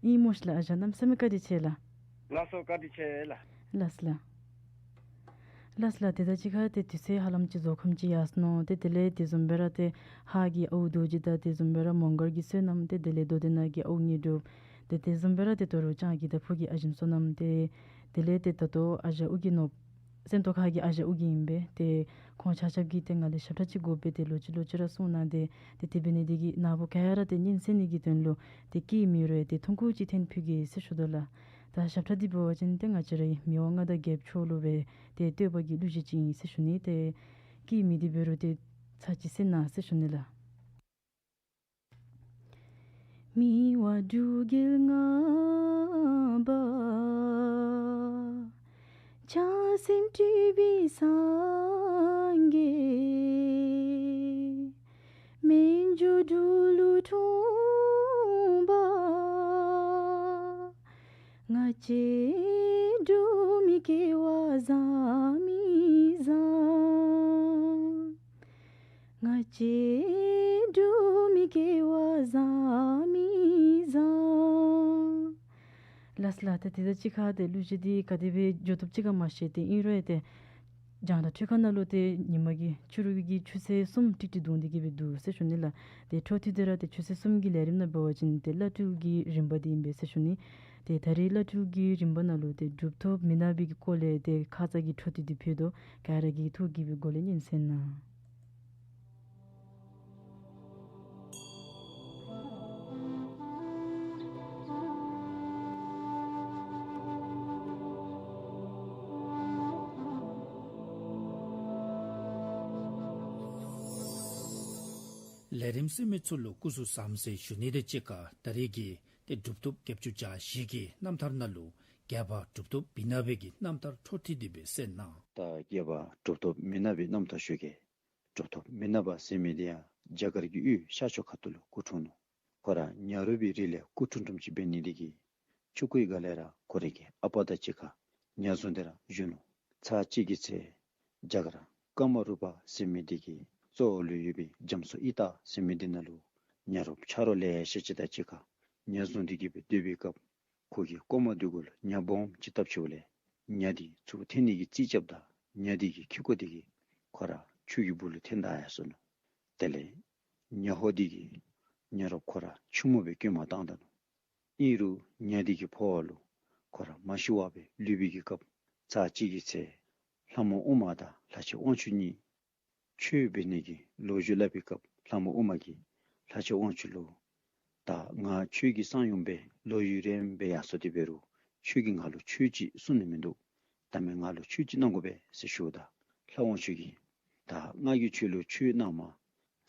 ཨིན་མོ་ཤིག་ལགས། ཨ་ཞང་གནམ་མེད་ས་མེད་བཀའ་དྲིན་ཆེ་ལགས། ལགས་སོ། བཀའ་དྲིན་ཆེ་ལགས། ལགས་ལགས། ལགས་ལགས། ཏེ་ད་ཅི་ཁ་ཏེ་དུས་ཚོད་ཧ་ལམ་ཅིག་རྫོགས་ཁམས་ཅིག་ཡར་སོ་ནུག། ཏེ་དེ་ལས་དེ་བཟུམ་སྦེ་ར་ཏེ་ཧཱ་གི་ཨའུ་རྡོ་རྗེ་དང་དེ་བཟུམ་སྦེ་ར་མོང་སྒར་གྱི་བསོད་ནམས། ཏེ་དེ་ལས་མདོ་སྡེ་ནང་གི་ཨའུ་དངོས་གྲུབ། ཏེ་དེ་བཟུམ་སྦེ་ར་ཏེ་དོ་རུང་ལྕང་གི་བདག་པོ་གི་ཨ་ཞེམ་བསོད་ནམས། ཏེ་དེ་ལས་ཏེ་ད་ལྟོ་ཨ་ཞང་ཨོ་རྒྱན་ནོར་བུ་སེམས་རྟོགས་ཁ་གི་ཨ་ཞང་ཨོ་རྒྱན་ཨིན་པས། ཏེ་ཁོང་ཆ་ཁྱབ་ཀྱིས་ཏེ་ང་ལས་ཞབས་ཁྲ་ཅིག་དགོ་པས། ཏེ་ལོག་ཅི་ལོག་ཅི་ར་གསུང་གནང་སྟེ། ཏེ་དེ་འབད་ནི་དེ་གིས་ནཱ་བུ་ག་ར་ཏེ་སྙན་གསན་ནི་གི་དོན་ལུ་ཏེ་སྐད་མི་རུང་བས། ཏེ་ཐུང་ཀུ་ཅིག་འཐེན་ཕུལ་གེ་ཟེར་ཞུ་དོ་ལགས། ད་ཞབས་ཁྲ་འདི་འབད་བ་ཅིན་ཏེ་ང་བཅས་རའི་མི་དབང་མངའ་བདག་རྒྱལཔོ་མཆོག་ལུ་སྦེ་ཏེ་བསྟོད་པ་གི་གླུ་གཞས་ཅིག་ཨིན་ཟེར་ཞུ་ནི། ཏེ་སྐད་མི་བདེ་འབད་རུང་ཏེ་ཚར་གཅིག་གསན་གནང་ཟེར་ཞུ་ནི་ལགས། མི་དབང་འབྲུག་རྒྱལ་མངའ་བ། བྱང་སེམས་སྤྲུལ་པའི་སངས་རྒྱས། མི་འགྱུར་འབྲུག་ལུ་འཁྲུངས་པ། ང་བཅས་འབྲུག་མི་སྐྱེ་བ་བཟང་མི་བཟང་། ང་བཅས་འབྲུག་མི་སྐྱེ་བ་བཟང་མི་བཟང་། ལགས་ལགས། ཏེ་དེ་ད་ཅི་ཁ་ཏེ་གླུ་གཞས་འདི་ག་དེ་སྦེ་འགྱོ་བཏུབ་ཅི་ག་མ་ཤེས། ཏེ་ཨིན་རུང་ཡང་ཏེ་རྒྱང་བསྒྲགས་འཕྲུལ་ཁང་ནང་ལུ་ཏེ་ཉིན་མ་གི་ཕྱི་རུ་གི་ཆུ་ཚོད་གསུམ་ཏིག་ཏིག་བརྡུངས་ཏེ་གི་སྦེ་འདུག་ཟེར་ཞུ་ནི་ལགས། ཏེ་འཕྲོ་མཐུད་དེ་ར་ཏེ་ཆུ་ཚོད་གསུམ་གྱི་ལས་རིམ་ནང་འབད་བ་ཅིན་ཏེ་བླ་སྤྲུལ་གྱི་རིམ་པ་འདི་ཨིན་པས་ཟེར་ཞུ་ནི། ཏེ་ད་རེས་བླ་སྤྲུལ་གྱི་རིམ་པ་ནང་ལུ་ཏེ་གྲུབ་ཐོབ་མི་ནག་པའི་གི་སྐོར་ལས་ཏེ་ཁ་ཙ་གི་འཕྲོ་མཐུད་དེ་ཕུལ་དོ། ག་ར་གིས་ཐུགས་དགྱེས་པའི་སྒོ་ལས་སྙན་གསན་གནང་། ལས་རིམ་གསན་མི་ཚུ་ལུ་སྐུ་གཟུགས་བཟང་ཟེར་ཞུ་ནི་དང་གཅིག་ཁར་ད་རེས་ཀྱི་ཏེ་གྲུབ་ཐོབ་བརྒྱད་ཅུ་གྱ་བཞི་གི་རྣམ་ཐར་ནང་ལུ་བརྒྱད་པ་གྲུབ་ཐོབ་བི་ནག་པའི་གི་རྣམ་ཐར་འཕྲོ་མཐུད་དེ་སྦེ་གསན་གནང་། ད་བརྒྱད་པ་གྲུབ་ཐོབ་མི་ནག་པའི་རྣམ་ཐར་ཞུ་གེ། གྲུབ་ཐོབ་མི་ནག་པ་ཟེར་མི་འདི་ཡང་རྒྱ་གར་གྱི་དབུས་ཤར་ཕྱོགས་ཁ་ཐུག་ལུ་སྐུ་འཁྲུངས་ནུག། ཁོ་ར་ཉ་རོགསཔ་གི་རིགས་ལས་སྐུ་འཁྲུངས་འཁྲུངསམ་ཅིག་འབད་ནི་དེ་གིས་ཆུང་ཀུའི་སྒང་ལས་ར་ཁོ་རའི་གི་ཨ་པ་དང་གཅིག་ཁར་ཉ་བཟུང་སྟེ་ར་བཞུགས་ནུག། ཚར་གཅིག་གི་ཚེ་རྒྱ་གར་ཀ་མ་རུ་པ་ཟེར་མི་འདི་གི་གཙོ་བོ་ལུ་ཡོད་པའི་རྒྱ་མཚོ་ཨི་ཏ་ཟེར་མི་འདི་ནང་ལུ་ཉ་རོགསཔ་ཆ་རོགས་ལེ་ཤ་ཅིག་དང་གཅིག་ཁར་ཉ་བཟུང་སྟེ་གི་སྦེ་སྡོད་པའི་སྐབས་ཁོ་གིས་ལྐོག་མ་འདི་གུ་ལུ་ཉ་སྦོམ་ཅིག་བཏབ་ཞིནམ་ལས་ཉ་འདི་ཚུར་འཐེན་ནི་གི་རྩིས་རྐྱབ་ད་ཉ་འདི་གི་ཁྱི་སྒོ་འདི་གིས་ཁོ་ར་ཆུ་གི་སྦུག་ལུ་འཐེན་ད་ཡར་སོ་ནུག། དེ་ལས་ཉ་ཧོ་འདི་གིས་ཉ་རོགསཔ་ཁོ་ར་ཆུ་མོ་སྦེ་བཀོལ་མར་བཏང་ད་ནུག། ཨིན་རུང་ཉ་འདི་གི་ཕོཝ་ལུ་ཁོ་ར་མ་ཤི་བར་སྦེ་ལུས་པའི་གི་སྐབས་ཚར་གཅིག་གི་ཚེ་ལྷ་མོ་ཨུ་མ་དང་ལྷ་ཆེན་དབང་ཕྱུག་གཉིས་ཆོས་འབད་ནི་གི་ལོ་རྒྱུས་སླབ་པའི་སྐབས་ལྷ་མོ་ཨུ་མ་གིས་ལྷ་ཆེན་དབང་ཕྱུག་ལུ་ད་ང་ཁྱོད་ཀྱི་གསང་ཡུམ་སྦེ་ལོ་ཡུན་རིངམོ་སྦེ་ཡར་སོ་སྟེ་འབད་རུང་ཁྱོད་ཀྱིས་ང་ལུ་ཆོས་ཅིག་གསུང་ནི་མིན་འདུག། ད་མེན་ང་ལུ་ཆོས་ཅིག་གནང་དགོ་པས་ཟེར་ཞུཝ་ད་ལྷ་དབང་ཕྱུག་གིས་ད་ང་གིས་ཁྱོད་ལུ་ཆོས་གནངམ་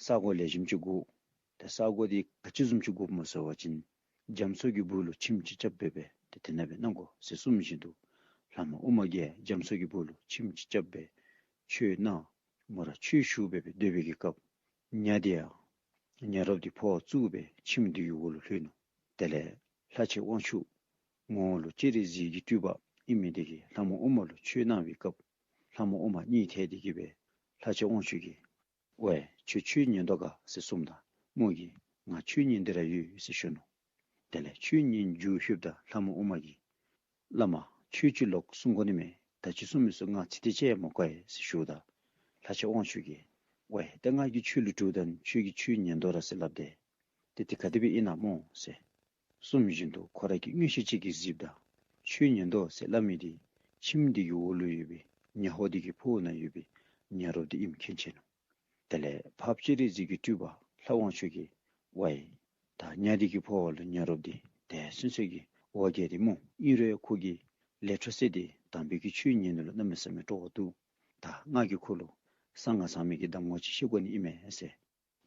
ས་གོ་ལེགས་ཤོམ་ཅིག་དགོ། ཏེ་ས་གོ་འདི་ག་ཅི་བཟུམ་ཅིག་དགོཔ་སྨོ་ཟེར་བ་ཅིན་རྒྱ་མཚོ་གི་སྦུག་ལུ་ཁྱིམ་ཅིག་རྐྱབ་སྦེ་སྦེ་ཏེ་དེ་ནང་སྦེ་གནང་དགོ་ཟེར་གསུངམ་བཞིན་དུ་ལྷ་མོ་ཨུ་མ་གིས་རྒྱ་མཚོ་གི་སྦུག་ལུ་ཁྱིམ་ཅིག་རྐྱབ་སྦེ་ཆོས་གནང་མོ་ར་ཆོས་ཞུ་སྦེ་སྦེ་སྡོད་པའི་གི་སྐབས་ཉ་འདི་ཡང་ཉ་རོགསཔ་འདི་ཕོཝ་བཙུགས་སྦེ་ཁྱིམ་འདི་གི་འོག་ལུ་ལྷོད་ནུག། དེ་ལས་ལྷ་ཆེན་དབང་ཕྱུག་ངོ་བོ་ལུ་སྤྱན་རས་གཟིགས་ཀྱི་སྤྲུལ་པ་ཨིན་མི་འདི་གིས་ལྷ་མོ་ཨུ་མ་ལུ་ཆོས་གནང་བའི་སྐབས་ལྷ་མོ་ཨུ་མ་གཉིད་ཐལ་ཏེ་གི་སྦེ་ལྷ་ཆེན་དབང་ཕྱུག་གིས་ཝའེ་ཁྱོད་ཆོས་ཉན་དོ་ག་ཟེར་གསུངམ་ད་མོ་གིས་ང་ཆོས་ཉན་ཏེ་ར་ཡོད་ཟེར་ཞུ་ནུག། དེ་ལས་ཆོས་ཉན་རྒྱུ་ལྷོདཔ་ད་ལྷ་མོ་ཨུ་མ་གིས་བླ་མ་ཆོས་ཅིག་ལོག་གསུང་དགོ་ནི་མས། ད་ཅི་གསུང་མི་གསུང་ང་ཚིག་འདི་ཅིག་མ་གོ་ཡི་ཟེར་ཞུཝ་ད་ལྷ་ཆེན་དབང་ཕྱུག་གིས་ཝའེ་ད་ང་གིས་ཁྱོད་ལུ་དྲིཝ་ད་ཁྱོད་ཀྱིས་ཆོས་ཉན་དོ་ར་ཟེར་སླབ་སྟེ་ཏེ་དེ་ག་དེ་སྦེ་ཨིན་ན་སྨོ་ཟེར་གསུངམ་བཞིན་དུ་ཁོ་ར་གིས་མངོན་ཤེས་ཅིག་གིས་གཟིགསཔ་ད་ཆོས་ཉན་དོ་ཟེར་སླབ་མི་འདི་ཁྱིམ་འདི་གི་འོག་ལུ་ཡོད་པའི་ཉ་ཧོ་འདི་གི་ཕོཝ་ནང་ཡོད་པའི་ཉ་རོགསཔ་འདི་ཨིནམ་མཁྱེན་ཆི་ནུག། དེ་ལས་འཕགས་པ་སྤྱན་རས་གཟིགས་ཀྱི་སྤྲུལ་པ་ལྷ་དབང་ཕྱུག་གིས་ཝའེ་ད་ཉ་འདི་གི་ཕོཝ་ལུ་ཉ་རོགསཔ་འདི་དེ་སོ་སོ་གི་འོ་བརྒྱལ་ཏེ་སྨོ། ཨིན་རུང་ཁོ་གིས་ལས་འཕྲོ་སད་དེ་དམ་པའི་གི་ཆོས་ཉན་ནི་ལུ་གནམ་མེད་ས་མེད་སྤྲོ་བ་འདུག། ད་ང་གིས་ཁོ་ལུ་གསང་སྔགས་ཟབ་མོའི་གི་གདམས་ངག་ཅིག་བཤད་དགོ་ནི་ཨིན་མས་ཟེར།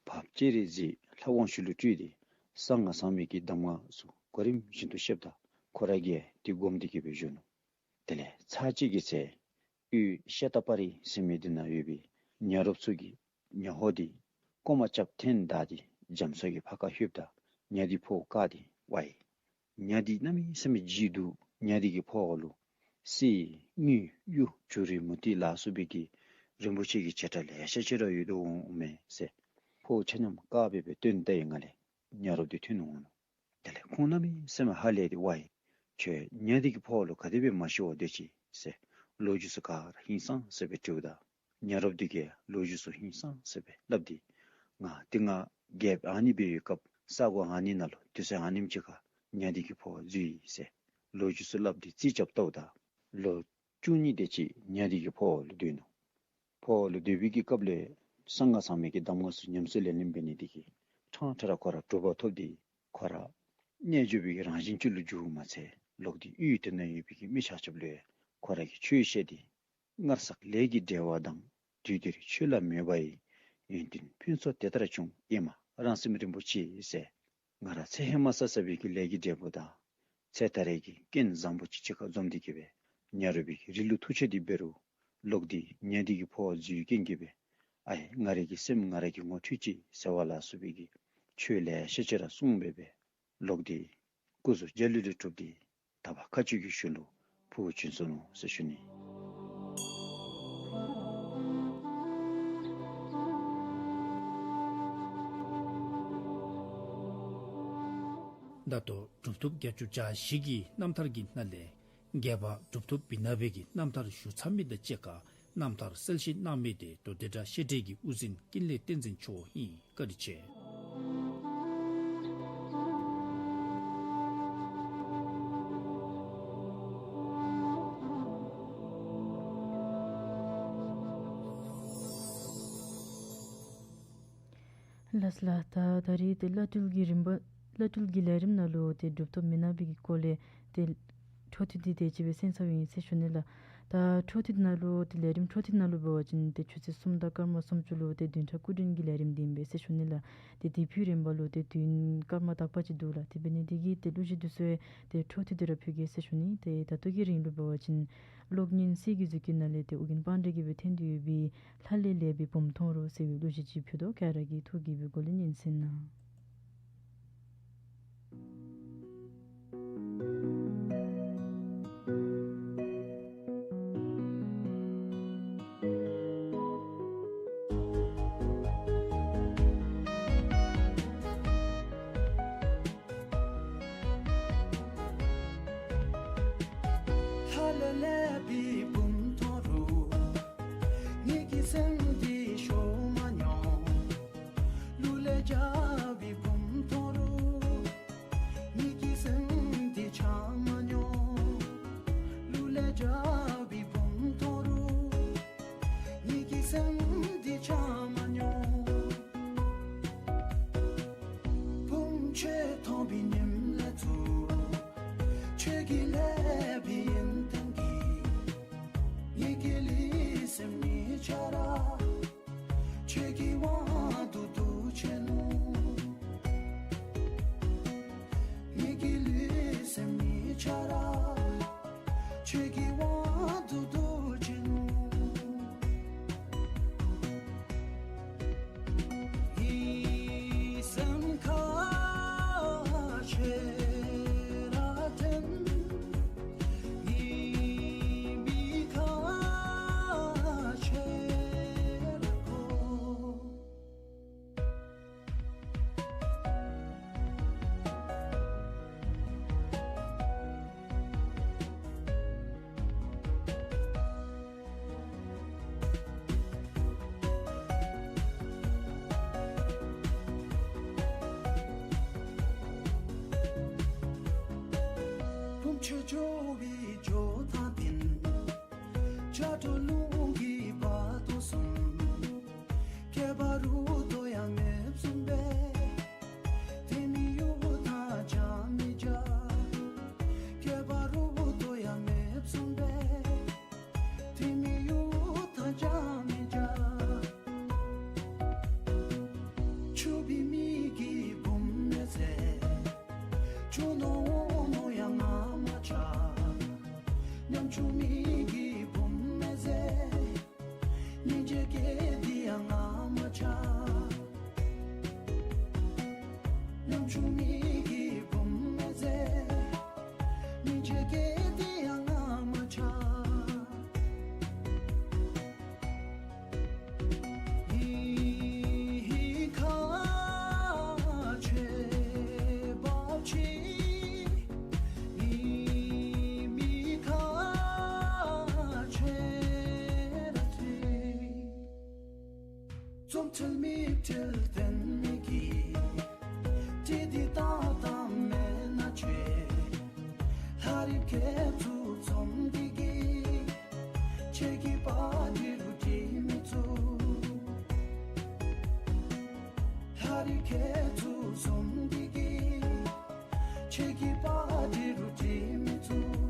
འཕགས་པ་སྤྱན་རས་གཟིགས་ལྷ་དབང་ཕྱུག་ལུ་སྤྲུལ་ཏེ་གསང་སྔགས་ཟབ་མོའི་གི་གདམས་ངག་ཚུ་གོ་རིམ་བཞིན་དུ་བཤདཔ་ད་ཁོ་ར་གིས་དེ་སྒོམ་སྟེ་གི་སྦེ་བཞུགས་ནུག། དེ་ལས་ཚར་གཅིག་གི་ཚེ་དབུས་ཤ་ཏ་པ་རི་ཟེར་མི་འདི་ནང་ཡོད་པའི་ཉ་རོགསཔ་ཚུ་གིས་ཉ་ཧོ་འདི་ལྐོག་མ་རྐྱབ་འཐེན་ད་སྟེ་རྒྱ་མཚོ་གི་ཕར་ཁར་ལྷོདཔ་ད་ཉ་འདི་ཕོཝ་བཀག་སྟེ་ཝའེ་ཉ་འདི་གནམ་མེད་ས་མེད་ལྗིད་འདུག། ཉ་འདི་གི་ཕོཝ་ལུ་གསེར་དངུལ་གཡུ་བྱུ་རུ་མུ་ཏིག་ལ་སོགས་པའི་གི་རིན་པོ་ཆེ་གི་བྱེ་བྲག་ལེ་ཤ་ཅིག་ར་ཡོད་དོ་འོང་མས་ཟེར་ཕོཝ་ཆ་མཉམ་བཀག་སྦེ་སྦེ་སྟོན་ད་ཡི་ངང་ལས་ཉ་རོགསཔ་འདི་ཐོན་འོང་ནུག། དེ་ལས་ཁོང་གནམ་མེད་ས་མེད་ཧ་ལས་ཏེ་ཝའེ་ཁྱོད་ཉ་འདི་གི་ཕོཝ་ལུ་ག་དེ་སྦེ་མ་ཤི་བར་སྡོད་ཅི་ཟེར་ ལོ་རྒྱུས་ཚུ་ག་ར་ཧིང་སངས་ས་སྦེ་དྲིཝ་ད་ཉ་རོགསཔ་འདི་གིས་ལོ་རྒྱུས་ཚུ་ཧིང་སངས་ས་སྦེ་སླབ་སྟེ། ང་ཏེ་ང་རྒྱལཔོ་ཨ་ནི་སྦེ་ཡོད་སྐབས་ས་གོ་ཨ་ནི་ནང་ལུ་དུས་ཚོད་ཨ་ནེམ་ཅིག་ཁར་ཉ་འདི་གིས་ཕོཝ་འཛུལ་ཡི་ཟེར་ལོ་རྒྱུས་ཚུ་སླབ་སྟེ་རྩིས་རྐྱབ་བལྟཝ་ད་ལོ་བཅུ་གཉིས་དེ་ཅིག་ཉ་འདི་གིས་ཕོཝ་ལུ་སྡོད་ནུག། ཕོཝ་ལུ་སྡོད་པའི་གི་སྐབས་ལས་སངས་རྒྱས་ཚང་མའི་གི་གདམས་ངག་ཚུ་ཉམས་སུ་ལེན་ལེནམ་འབད་ནི་དེ་གིས་ཕྲང་ཕྲང་ར་ཁོ་ར་གྲུབ་པ་ཐོབ་སྟེ་ཁོ་ར་རྣལ་འབྱོར་པའི་གི་རང་བཞིན་ཅིག་ལུ་འགྱུརཝ་མ་ཚད་ལོག་སྟེ་ཡུལ་དེ་ནང་ཡོད་པའི་གི་མི་ཆ་ཁྱབ་ལུ་ཡང་ཁོ་ར་གིས་ཆོས་བཤད་དེ། སྔར་བསགས་ལས་ཀྱི་འབྲས་བུ་དང་། དུས་འདིར་ཆོས་ལ་མོས་པ་ཡིས། ཡོན་ཏན་ཕུན་ཚོགས་དེ་ལྟར་འབྱུང་། ཨེ་མ་རང་སེམས་རིན་པོ་ཆེ་ཟེར། ང་ར་ཚེ་ཧེ་མ་བསགས་བསགས་པའི་གི་ལས་ཀྱི་འབྲས་བུ་དང་ཚེ་ད་རེས་ཀྱི་རྐྱེན་བཟང་པོ་ཅིག་གཅིག་ཁར་འཛོམས་ཏེ་གི་སྦེ་ཉ་རོགསཔ་གི་རིགས་ལུ་ཐུག་ཆེ་སྟེ་འབད་རུང་ལོག་སྟེ་ཉ་འདི་གིས་ཕོཝ་འཛུལ་རྐྱེན་གྱིས་སྦེ་ཨའི་ང་རའི་གི་སེམས་ང་ར་གིས་ངོ་འཕྲོད་ཅི་ཟེར་བ་ལ་སོགས་པའི་གི་ཆོས་ལེ་ཤ་ཅིག་ར་གསུངས་སྦེ་སྦེ་ལོག་སྟེ་སྐུ་གཟུགས་འཇའ་ལུས་ལུས་གྲུབ་སྟེ་དག་པ་མཁའ་སྤྱོད་ཀྱི་གཞུང་ལུ་འཕོ་བ་བྱོན་སོ་ནུག་ཟེར་ཞུ་ནི། ད་ལྟོ་གྲུབ་ཐོབ་བརྒྱད་ཅུ་གྱ་བཞི་གི་རྣམ་ཐར་གྱི་ནང་ལས་རྒྱལ་བ་གྲུབ་ཐོབ་བི་ན་པའི་གི་རྣམ་ཐར་ཞུ་ཚར་མི་དང་གཅིག་ཁར་རྣམ་ཐར་གསལ་བཤད་གནང་མི་དེ་མདོ་སྡེ་བྲག་བཤད་གྲྭའི་གི་དབུ་འཛིན་ཀུན་ལེགས་བསྟན་འཛིན་མཆོག་ཨིན། བཀའ་དྲིན་ཆེ། ལགས་ལགས། ད་ད་རིས་ཏེ་བླ་སྤྲུལ་གྱི་རིམ་པ་བླ་སྤྲུལ་གྱི་ལས་རིམ་ནང་ལུ་ཏེ་གྲུབ་ཐོབ་མི་ན་པའི་གི་སྐོར་ལས་ཏེ་འཕྲོ་མཐུད་དེ་དེ་ཅིག་སྦེ་གསན་ཚརཝ་ཨིན་ཟེར་ཞུ་ནི་ལགས། ད་འཕྲོ་མཐུད་ནང་ལུ་ཏེ་ལས་རིམ་འཕྲོ་མཐུད་ནང་ལུ་འབད་བ་ཅིན་ཏེ་ཆུ་ཚོད་གསུམ་དང་སྐར་མ་སུམ་ཅུ་ལུ་ཏེ་བདུན་ཕྲག་སྐུ་མགྲོན་གྱི་ལས་རིམ་འདི་ཨིན་པས་ཟེར་ཞུ་ནི་ལགས། ཏེ་དེ་ཕུལ་རིམ་པ་ལུ་ཏེ་དུས་ཡུན་སྐར་མ་དག་པ་ཅིག་འདུག་ལགས། དེ་འབད་ནི་དེ་གིས་ཏེ་གླུ་གཞས་འདི་ཚུ་ཏེ་འཕྲོ་མཐུད་དེ་ར་ཕུལ་གེ་ཟེར་ཞུ་ནི། ཏེ་ད་ལྟོ་གི་རིང་ལུ་འབད་བ་ཅིན་གློག་བརྙན་གསེར་གྱི་མཛུབ་དཀྱི་ནང་ལས་ཏེ་ཨོ་རྒྱན་དཔལ་ལྡན་གྱིས་སྦེ་འཐེན་ཏེ་ཡོད་པའི་ལྷ་ལས་ལེགས་པའི་བུམོ་མཐོང་རུང་ཟེར་བའི་གླུ་གཞས་ཅིག་ཕུལ་དོ། ཁྱེད་ར་གིས་ཐུགས་དགྱེས་པའི་སྒོ་ལས་སྙན་གསན་གནང་། ལྷ་ལས་ལེགས་པའི་བུམོ་མཐོང་རུང་། ངེ་གི་སེམས་འདི་ཤོར་མ་མྱོང་། གླུ་ལས་རྒྱལ་བའི་བུམོ་མཐོང་རུང་། ངེ་གི་སེམས་འདི་ཆགས་མ་མྱོང་། གླུ་ལས་རྒྱལ་བའི་བུམོ་མཐོང་རུང་། ངེ་གི་སེམས་འདི་ཆགས་མ་མྱོང་། བུམོ་ཁྱོད་མཐོང་བའི་ཉིནམ་ལས་ཚུར། ཁྱོད་ཀྱི་ལེགས་པའི་ཡོན་ཏན་གྱིས། ངེ་གི་ལུས་སེམས་གཉིས་ཆ་ར། ཁྱོད་ཀྱི་དབང་དུ་བསྡུ་ཆི་ནུག། ངེ་གི་ལུས་སེམས་གཉིས་ཆ་ར། ཁྱོད་ཀྱི་དབང་དུ་བསྡུ་ཆི་ནུག། ངེའི་སེམས་ཁར་ཁྱོད་ར་འཐེན། ངེའི་མིག་ཁར་ཁྱོད་ར་འཁོར། བུམོ་ཁྱོད་འགྱོ་བའི་འགྱོ་ཐངས་འདི། ཆ་འགྲོ་རླུང་གི་བར་དོ་གསུམ། ཁྱད་པར་རུ་དོ་ཡང་མེདཔ་བཟུམ་སྦེ། དེ་མི་གཡུག་ད་རྒྱ་མི་རྒྱ། ཁྱད་པར་རུ་དོ་ཡང་མེདཔ་བཟུམ་སྦེ། དེ་མི་གཡུག་ད་རྒྱ་མི་རྒྱ། ཕྱུག་པའི་མི་གི་བུམོ་མས་ཟེར། ཕྱུག་ནོ་འོང་ནོ་ཡང་ང་མ་ཆགས། ཉམ་ཆུང་མི་གི་བུམོ་མས་ཟེར། སྙིང་རྗེ་སྐྱེས་འདི་ཡང་ང་མ་ཆགས། ཁྲེལ་མེད་ཁྲེལ་ལྡན་མི་གི་ཁྲིད་དེ་ཏག་ཏག་མེན་ན་ཆོས། ལྷ་རིགས་ཁྱེད་ཚུ་འཛོམས་འདི་གིས་ཁྱེད་ཀྱི་པར་འབྲི་རུང་འབྲི་མི་ཚུགས། ལྷ་རིགས་ཁྱེད་ཚུ་འཛོམས་འདི་གིས་ཁྱེད་ཀྱི་པར་འབྲི་རུང་འབྲི་མི་ཚུགས།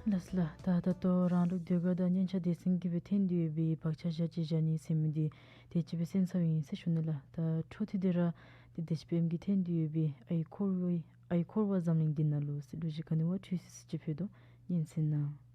ལགས་ལགས། ད་ད་ལྟོ་རང་ལུགས་ཟློས་གར་དང་སྙན་ཆ་སྡེ་ཚན་གྱིས་སྦེ་འཐེན་ཏེ་ཡོད་པའི་བག་ཆགས་ཞག་གཅིག་བཞག་ནི་ཟེར་མི་འདི་དེ་ཅིག་སྦེ་གསན་ཚར་བ་ཨིན་ཟེར་ཞུ་ནི་ལགས། ད་འཕྲོ་མཐུད་དེ་ར་ཏེ་བདེ་ཆེན་པའི་ཨེམ་གྱིས་འཐེན་ཏེ་ཡོད་པའི་ཨའི་འཁོར་བའི་ཨའི་འཁོར་བ་འཛམ་གླིང་འདི་ན་ལུ་ཟེར་གླུ་གཞས་ག་ནི་བ་འཁྲུལ་ཅིག་ཅིག་ཕུལ་དོ། སྙན་གསན་གནང་།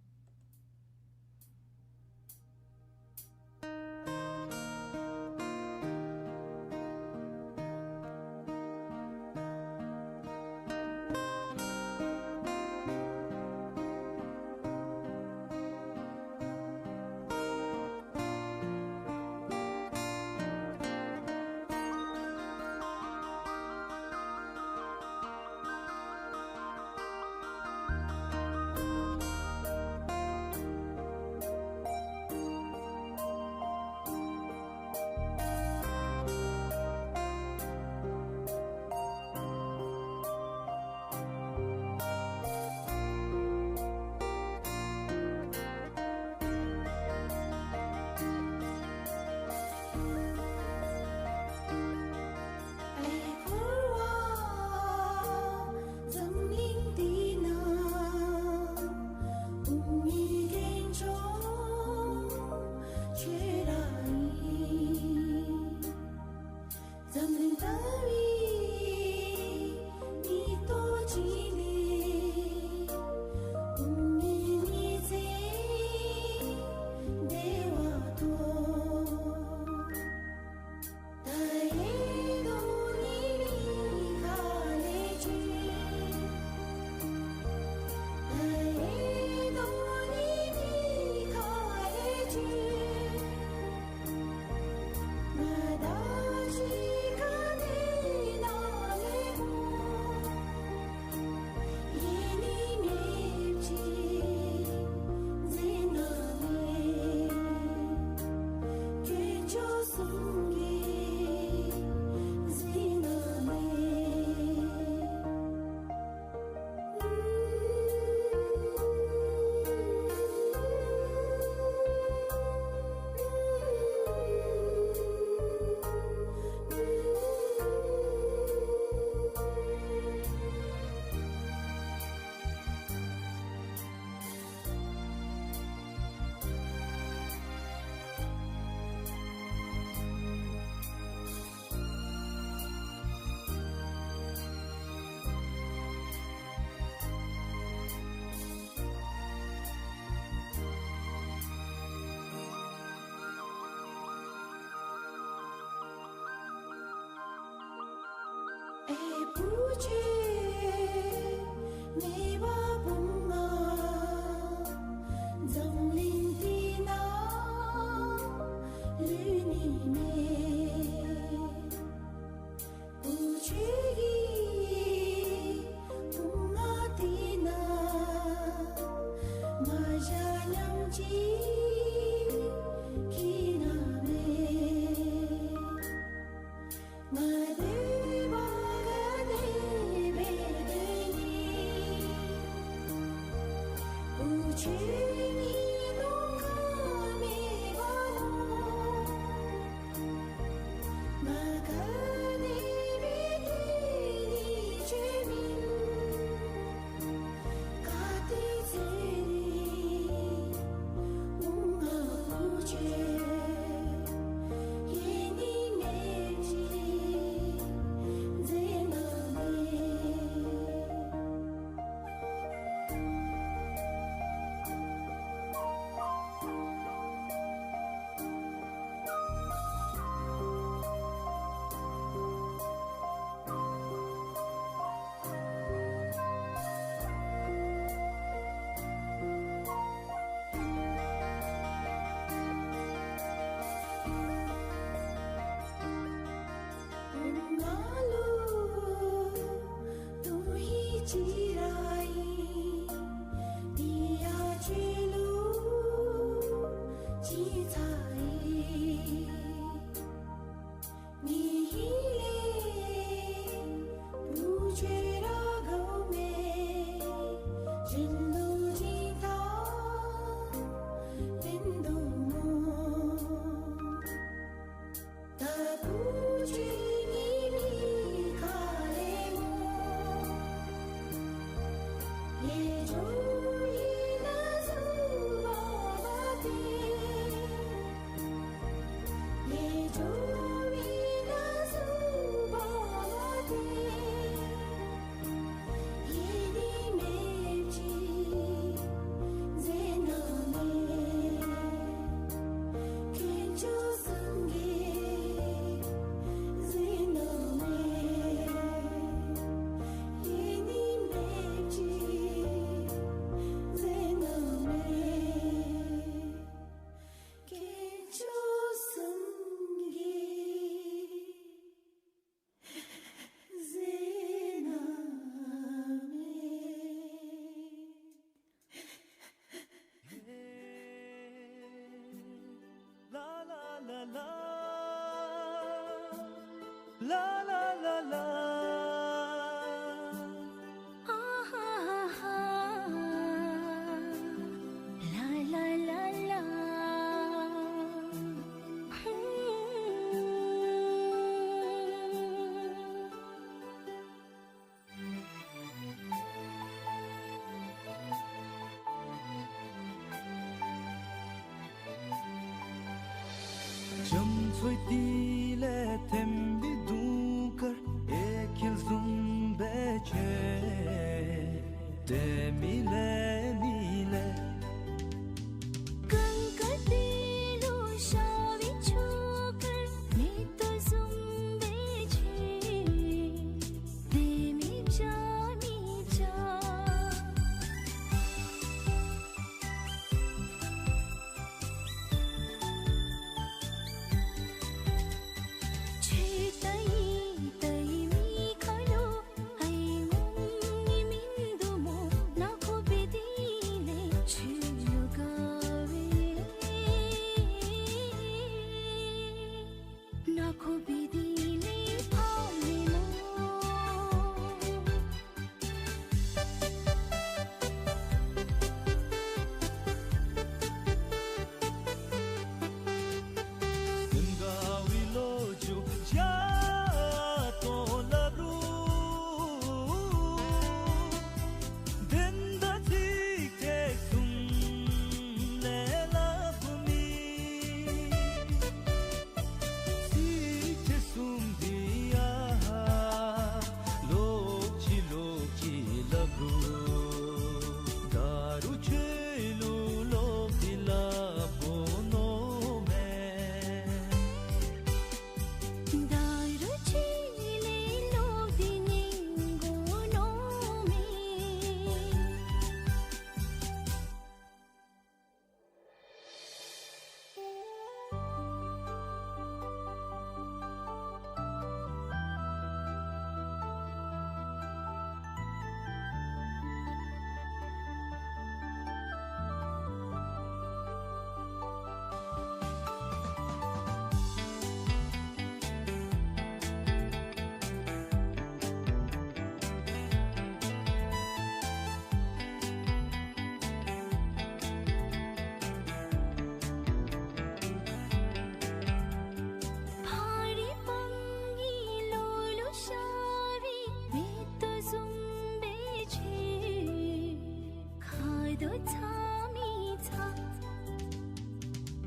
ཨེ་བུ་ཁྱོད་མེད་པར་བུ་ང་འཛམ་གླིང་འདི་ན་ལུས་ནི་མེད། བུ་ཁྱོད་ཀྱིས་བུ་ང་འདི་ན་མ་བཞག་སྙམ་ཅིག་ཁྱིམ་ནང་མེད། ང་འདོད་པ་ག་དེ་སྦེ་འདོད་ནི། བུ་ཁྱོད་ཉིད་ནོར་ཁ་མེད་པ་ལུ། ང་ག་དེ་སྦེ་འདོད་ནི་ཁྱོད་མིན། ག་ཏེ་འཛོལ་ནི་འོང་ང་བུ་ཁྱོད། ཡེ་ནི་མེད་ཅིག་འཛོལ་ན་མེད། ང་ལུ་དོན་ཧིང་ཅིག་ར་ཨིན། དེ་ཡང་ཁྱོད་ལུ་ཅིག་ཚར་ཡི། ངེའི་ཧིང་ལས་བུ་ཁྱོད་ར་དགའཝ་མས། གཞན་ལུ་སྦྱིན་བཏང་ལེན་དོ་སྨོ། ད་བུ་ཁྱོད་ངེའི་མིག་ཁ་ལས་སྨོ། ལས་སྦྱོར་ཡི་ན་སུ་བ་བ་ཏེ། ལས་སྦྱོར་ཡི་ན་སུ་བ་བ་ཏེ། ཡེ་ནི་མེད་ཅིག་འཛོལ་ན་མེད། དཀོན་མཆོག་སངས་རྒྱས་འཛོལ་ན་མེད། ཡེ་ནི་མེད་ཅིག་འཛོལ་ན་མེད། དཀོན་མཆོག་སངས་རྒྱས་འཛོལ་ན་མེད། ལ་ལ་ལ་ལ། ལ་ལ་ལ་ལ། ཨ་ཧ་ཧ་ཧ། ལ་ལ་ལ་ལ། རྒྱ་མཚོའི་གཏིང་ལས་ཐོན་པའི་གདུང་དཀར་གཡས་འཁྱིལ་བཟུམ་སྦེ་ཁྱོད་དེ་མི་ལེན་མི་ལེན། གངས་དཀར་དེ་ལུ་ཤར་བའི་ཆུ་དཀར་མེ་ཏོག་བཟུམ་སྦེ་ཁྱོད་དེ་མི་བྱ་མི་བྱ། ཁྱོད་ད་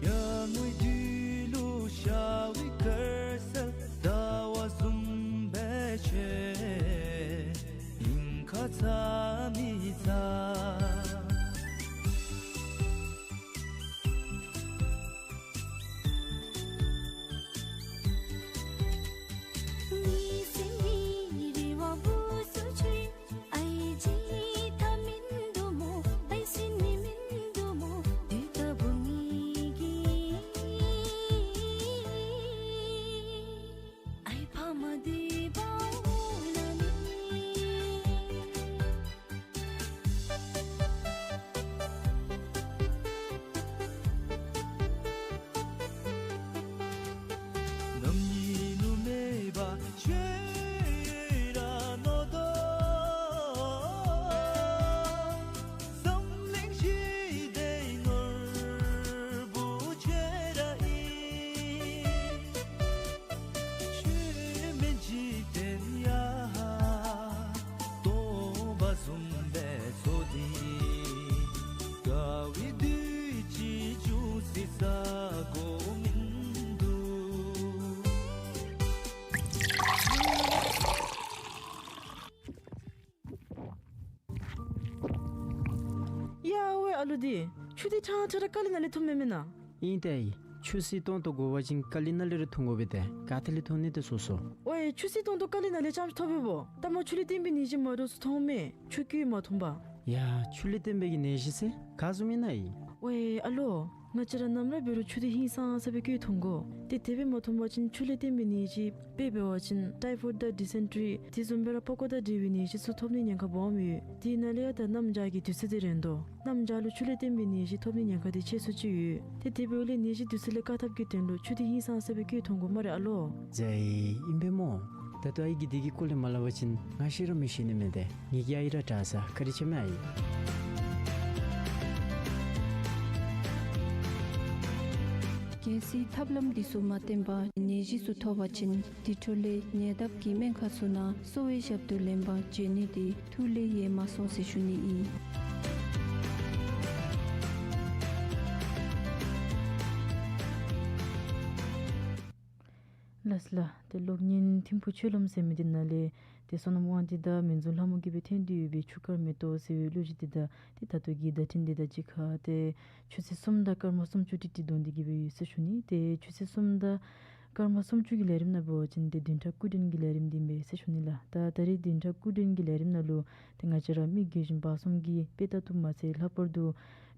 ཡར་ངོའི་དུས་ལུ་ཤར་བའི་དཀར་གསལ་ཟླ་བ་བཟུམ་སྦེ་ཁྱོད་ཉིན་ཁ་ཚ་མི་ཚ། ཁྱོད་མེད་འཇིག་རྟེན་ཡང་སྟོང་པ་བཟུམ་སྦེ་ཚོར་ཏེ། དགའ་བའི་དུས་ཅིག་བྱུང་སྲིད་ས་གོ་མིན་འདུག། ཡ་ཝའེ་ཨ་ལུ་འདི། ཆུ་འདི་ཁྲང་ཁྲ་ར་ཀ་ལི་ནང་ལས་འཐུང་མེན་མེན་ན། ཨིན་ཏེ་ཨིན། ཆུ་སྲིན་སྟོང་ཏོ་དགོ་པ་ཅིན་ཀ་ལི་ནང་ལས་ར་འཐུང་དགོ་པས་ཏེ། ག་ཏེ་ལས་འཐུང་ནི་ཏེ་སོ་སོ། ཝའེ་ཆུ་སྲིན་སྟོང་ཏོ་ཀ་ལི་ནང་ལས་རྐྱངམ་ཅིག་ཐོབ་པས་བོ། ད་མོ་ཆུ་ལས་བརྟེན་པའི་ནད་གཞི་མ་འདྲཝ་ཚུ་ཐོབ་མས། ཆུ་བསྐོལ་མ་འཐུང་པར། ཡ་ཆུ་ལས་བརྟེན་པའི་གི་ནད་གཞི་ཟེར་ག་བཟུམ་ཨིན་ན་ཨིན། ཝའེ་ཨ་ལོ། ང་བཅས་ར་ནམ་ར་འབད་རུང་ཆུ་འདི་ཧིང་སངས་ས་སྦེ་བསྐོལ་འཐུང་དགོ། ཏེ་དེ་སྦེ་མ་འཐུང་པ་ཅིན་ཆུ་ལས་བརྟེན་པའི་ནད་གཞི་དཔེ་འབད་བ་ཅིན་ཊའི་ཕོཌ་དང་ཌི་སེན་ཊི་རི་དེ་བཟུམ་སྦེ་ར་པགས་ཀོ་དང་འབྲེལ་བའི་ནད་གཞི་ཚུ་ཐོབ་ནི་ཉེན་ཁ་སྦོམ་ཡོད། དེ་ནང་ལས་ཡང་ད་གནམ་བྱཱར་གྱི་དུས་ཚོད་འདི་རན་དོ། གནམ་བྱཱར་ལུ་ཆུ་ལས་བརྟེན་པའི་ནད་གཞི་ཐོབ་ནི་ཉེན་ཁ་འདི་ཆེ་སུ་ཅིག་ཡོད། ཏེ་དེ་འབདཝ་ལས་ནད་གཞི་དུས་ཚོད་ལས་བཀག་ཐབས་ཀྱི་དོན་ལུ་ཆུ་འདི་ཧིང་སངས་ས་སྦེ་བསྐོལ་འཐུང་དགོ་སྨ་རེ་ཨ་ལོ། ཛའི་ཨིན་པས་སྨོ། ད་ལྟོ་ཨའི་གིས་འདི་གི་སྐོར་ལས་མ་སླབ་པ་ཅིན་ང་ཤེས་ར་མི་ཤེས་ནི་མས་ཏེ། ངེ་གི་ཨའི་ར་དྲག་ས། བཀའ་དྲིན་ཆེ་མས་ཨའི། གལ་སྲིད་ཐབས་ལམ་འདི་ཚུ་མ་བསྟེན་པར་ནད་གཞི་ཚུ་ཐོབ་པ་ཅིན་དེ་འཕྲོ་ལས་ཉེ་འདབས་ཀྱི་སྨན་ཁང་ཚུ་ནང་གསོ་བའི་ཞབས་ཏོག་ལེན་པར་འབྱོན་ནི་འདི་ཐུགས་ལས་ཡལ་མ་སོང་ཟེར་ཞུ་ནི་ཨིན། ལགས་ལགས། ཏེ་གློག་བརྙན་ཐིམ་ཕུག་ཆོས་ལམ་ཟེར་མི་འདི་ནང་ལས་ཏེ་བསོད་ནམས་དབང་འདུས་དང་མི་འཛོམས་ལྷ་མོ་གིས་སྦེ་འཐེན་ཏེ་ཡོད་པའི་ཆུ་དཀར་མེ་ཏོག་ཟེར་བའི་གླུ་གཞས་འདི་དང་ཏེ་ད་ལྟོ་གི་བརྡ་འཕྲིན་འདི་དང་གཅིག་ཁར་ཏེ་ཆུ་ཚོད་གསུམ་དང་སྐར་མ་སུམ་ཅུ་ཏིག་ཏི་འདོན་ཏེ་གི་སྦེ་ཡོད་ཟེར་ཞུ་ནི། ཏེ་ཆུ་ཚོད་གསུམ་དང་སྐར་མ་སུམ་ཅུ་གི་ལས་རིམ་ནང་འབད་བ་ཅིན་ཏེ་བདུན་ཕྲག་སྐུ་མགྲོན་གྱི་ལས་རིམ་འདི་ཨིན་པས་ཟེར་ཞུ་ནི་ལགས། ད་ད་རེས་བདུན་ཕྲག་སྐུ་མགྲོན་གྱི་ལས་རིམ་ནང་ལུ་ཏེ་ང་བཅས་ར་མི་རྒས་ཤོས་བར་གསུམ་གྱིས་དཔེ་ལྟ་བཏུབ་མ་ཚད་ལྷག་པར་དུ་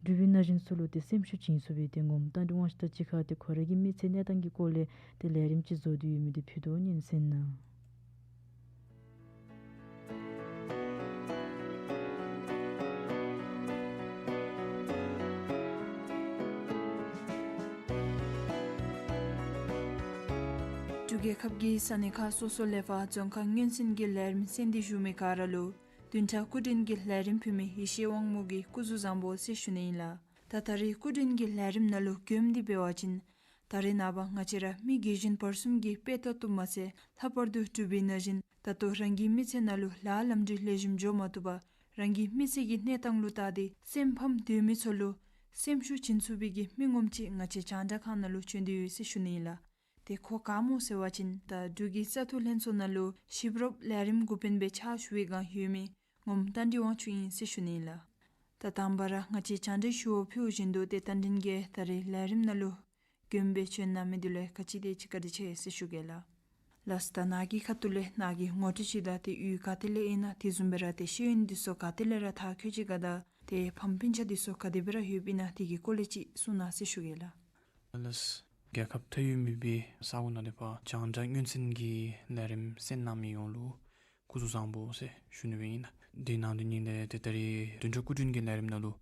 འབྲུག་པའི་ན་གཞོན་ཚུ་ལུ་ཏེ་སེམས་ཤུགས་བྱིན་ཚུགས་པའི་ཏེ་ངོམ་རྟ་མགྲིན་དབང་ཕྱུག་དང་གཅིག་ཁར་ཏེ་ཁོ་ར་གི་མི་ཚེ་གནས་སྟངས་ཀྱི་སྐོར་ལས་ཏེ་ལས་རིམ་ཅིག་བཟོ་སྟེ་ཡོད་མི་འདི་ཕུལ་དོ་ཉན་གསན་གནང་། འབྲུག་རྒྱལ་ཁབ་ཀྱི་ས་གནས་ཁག་སོ་སོ་ལས་ཕར་རྫོང་ཁག་སྔོན་ཚན་གྱི་ལས་རིམ་གསན་ཏེ་བཞུགས་མི་ག་ར་ལུ་བདུན་ཕྲག་སྐུ་མགྲོན་གྱི་ལས་རིམ་ཕུལ་མི་ཡེ་ཤེས་དབང་མོ་གིས་སྐུ་གཟུགས་བཟང་པོ་ཟེར་ཞུ་ནི་ཨིན་ལགས། ད་ད་རེས་སྐུ་མགྲོན་གྱི་ལས་རིམ་ནང་ལུ་མགྱོནམ་འདི་འབད་བ་ཅིན་ད་རེས་ནངས་པ་ང་བཅས་ར་མི་རྒས་ཤོས་བར་གསུམ་གྱིས་དཔེ་ལྟ་བཏུབ་མ་ཚད་ལྷག་པར་དུ་འབྲུག་པའི་ན་གཞོན་ད་ལྟོ་རང་གི་མི་ཚེ་ནང་ལུ་ལཱ་ལམ་འགྲུལ་ལེགས་ཤོམ་འགྱོ་མ་བཏུབ་པར་རང་གི་མི་ཚེ་གི་གནས་སྟངས་ལུ་བལྟ་སྟེ་སེམས་ཕམ་སྡོད་མི་ཚུ་ལུ་སེམས་ཤུགས་བྱིན་ཚུགས་པའི་གི་མི་ངོམ་ཅིག་ང་བཅས་རྒྱང་བསྒྲགས་ཁང་ནང་ལུ་བྱོན་ཏེ་ཡོད་ཟེར་ཞུ་ནི་ཨིན་ལགས། ཏེ་ཁོ་ག་སྨོ་ཟེར་བ་ཅིན་ད་འབྲུག་གི་བཙག་འཐུ་ལྷན་ཚོགས་ནང་ལུ་ཞིབ་རོབ་ལས་རིམ་འགོ་དཔོན་སྦེ་ཕྱག་ཞུ་བའི་སྒང་ཡོད་མི་ངོམ་རྟ་མགྲིན་དབང་ཕྱུག་ཨིན་ཟེར་ཞུ་ནི་ཨིན་ལགས། ད་དང་པ་ར་ང་བཅས་རྒྱང་བསྒྲགས་ཞུ་བར་ཕུལཝ་བཞིན་དུ་ཏེ་རྟ་མགྲིན་གྱིས་ད་རེས་ལས་རིམ་ནང་ལུ་མགྱོནམ་སྦེ་བྱོན་གནང་མི་འདི་ལུ་ག་ཅི་དེ་ཅིག་བཀའ་དྲིན་ཆེ་ཟེར་ཞུ་གེ་ལགས། ལགས་སོ། ད་ནཱ་གི་ཁ་ཐུག་ལས་ནཱ་གིས་ངོ་སྤྲོད་ཅིག་དང་ཏེ་གཡུས་ག་ཏེ་ལས་ཨིན་ན་དེ་བཟུམ་སྦེ་ར་ཏེ་ཤེས་ཡོན་འདི་ཚུ་ག་ཏེ་ལས་ར་མཐར་འཁྱོལ་ཅི་ག་དང་ཏེ་ཕམ་སྤུན་ཆ་འདི་ཚུ་ག་དེ་སྦེ་ར་ཡོདཔ་ཨིན་ན་དེ་གི་སྐོར་ལས་ཅིག་གསུང་གནང་ཟེར་ཞུ་གེ་ལགས། ལགས་སོ། རྒྱལ་ཁབ་མཐའ་དབུས་མེད་པའི་ས་གོ་ནང་ལས་ཕར་རྒྱང་བསྒྲགས་སྔོན་ཚན་གྱི་ལས་རིམ་གསན་གནང་མི་ཡོངས་ལུ་སྐུ་གཟུགས་བཟང་པོ་ཟེར་ཞུ་ནི་སྦེ་ཨིན་ལགས། དེ་ནང་དོན་ཉིད་ལས་ཏེ་ད་རེས་བདུན་ཕྲག་སྐུ་མགྲོན་གྱི་ལས་རིམ་ནང་ལུ་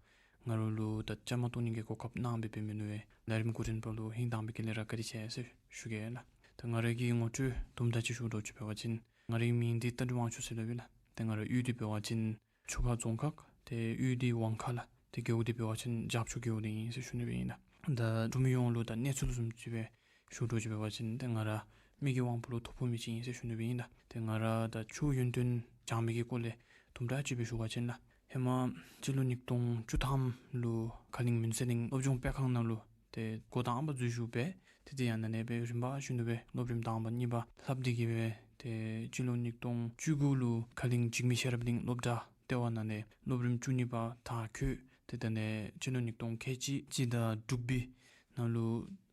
ང་ར་ལུ་ད་བཅའ་མར་གཏོགས་ནི་གི་གོ་སྐབས་གནང་སྦེ་འབད་མི་ནང་ལས་ལས་རིམ་འགོ་འདྲེན་པ་ལུ་ཧིང་དྭངས་པའི་དཀྱིལ་ལས་ར་བཀའ་དྲིན་ཆེ་ཟེར་ཞུ་གེ་ལགས། ད་ང་ར་གི་ངོ་སྤྲོད་དུམ་གྲ་ཅིག་ཞུ་དོ་ཅིག་འབད་བ་ཅིན་ང་རའི་མིང་འདི་རྟ་མགྲིན་དབང་ཕྱུག་ཟེར་སླབ་ཨིན་ལགས། ཏེ་ང་ར་གཡུས་འདི་འབད་བ་ཅིན་ཆུ་ཁ་རྫོང་ཁག་ཏེ་གཡུས་འདི་ཝང་ཁ་ལགས། ཏེ་རྒེད་འོག་འདི་འབད་བ་ཅིན་བྱག་ཕྱོགས་རྒེད་འོག་འདི་ཨིན་ཟེར་ཞུ་ནི་སྦེ་ཨིན་ལགས། ད་འབྲུག་མི་ཡོངས་ལུ་ད་གནས་ཚུལ་བཟུམ་ཅིག་སྦེ་ཞུ་དོ་ཅིག་འབད་བ་ཅིན་ཏེ་ང་ར་མི་གི་དབང་པོ་ལུ་ཐོ་ཕོག་མི་ཅིག་ཨིན་ཟེར་ཞུ་ནི་སྦེ་ཨིན་ལགས། ཏེ་ང་ར་ད་ཆུ་ཡོན་ཏན་སྦྱང་མི་གི་སྐོར་ལས་དུམ་གྲ་ཅིག་སྦེ་ཞུ་བ་ཅིན་ལགས། ཧེ་མ་སྤྱི་ལོ་ཉིས་སྟོང་བཅུ་ཐམ་ལུ་ཁ་གླིང་མུན་སེལ་གླིང་སློབ་སྦྱོང་སྤེལ་ཁང་ནང་ལུ་ཏེ་འགོ་དང་པ་འཛུལ་ཞུགས་འབད། ཏེ་དེ་ཡང་ཨ་ནི་སྦེ་རིམ་པ་བཞིན་དུ་སྦེ་སློབ་རིམ་དང་པ་གཉིས་པ་ལྷབ་སྟེ་གི་སྦེ་ཏེ་སྤྱི་ལོ་ཉིས་སྟོང་བཅུ་དགུ་ལུ་ཁ་གླིང་འཇིགས་མེད་ཤེས་རབ་གླིང་སློབ་གྲྭ་ལྟེ་བ་ནང་ལས་སློབ་རིམ་བཅུ་གཉིས་པ་མཐར་འཁྱོལ། ཏེ་ད་ཨ་ནི་སྤྱི་ལོ་ཉིས་སྟོང་ཁལ་གཅིག་གཅིག་དང་དྲུག་པའི་ནང་ལུ་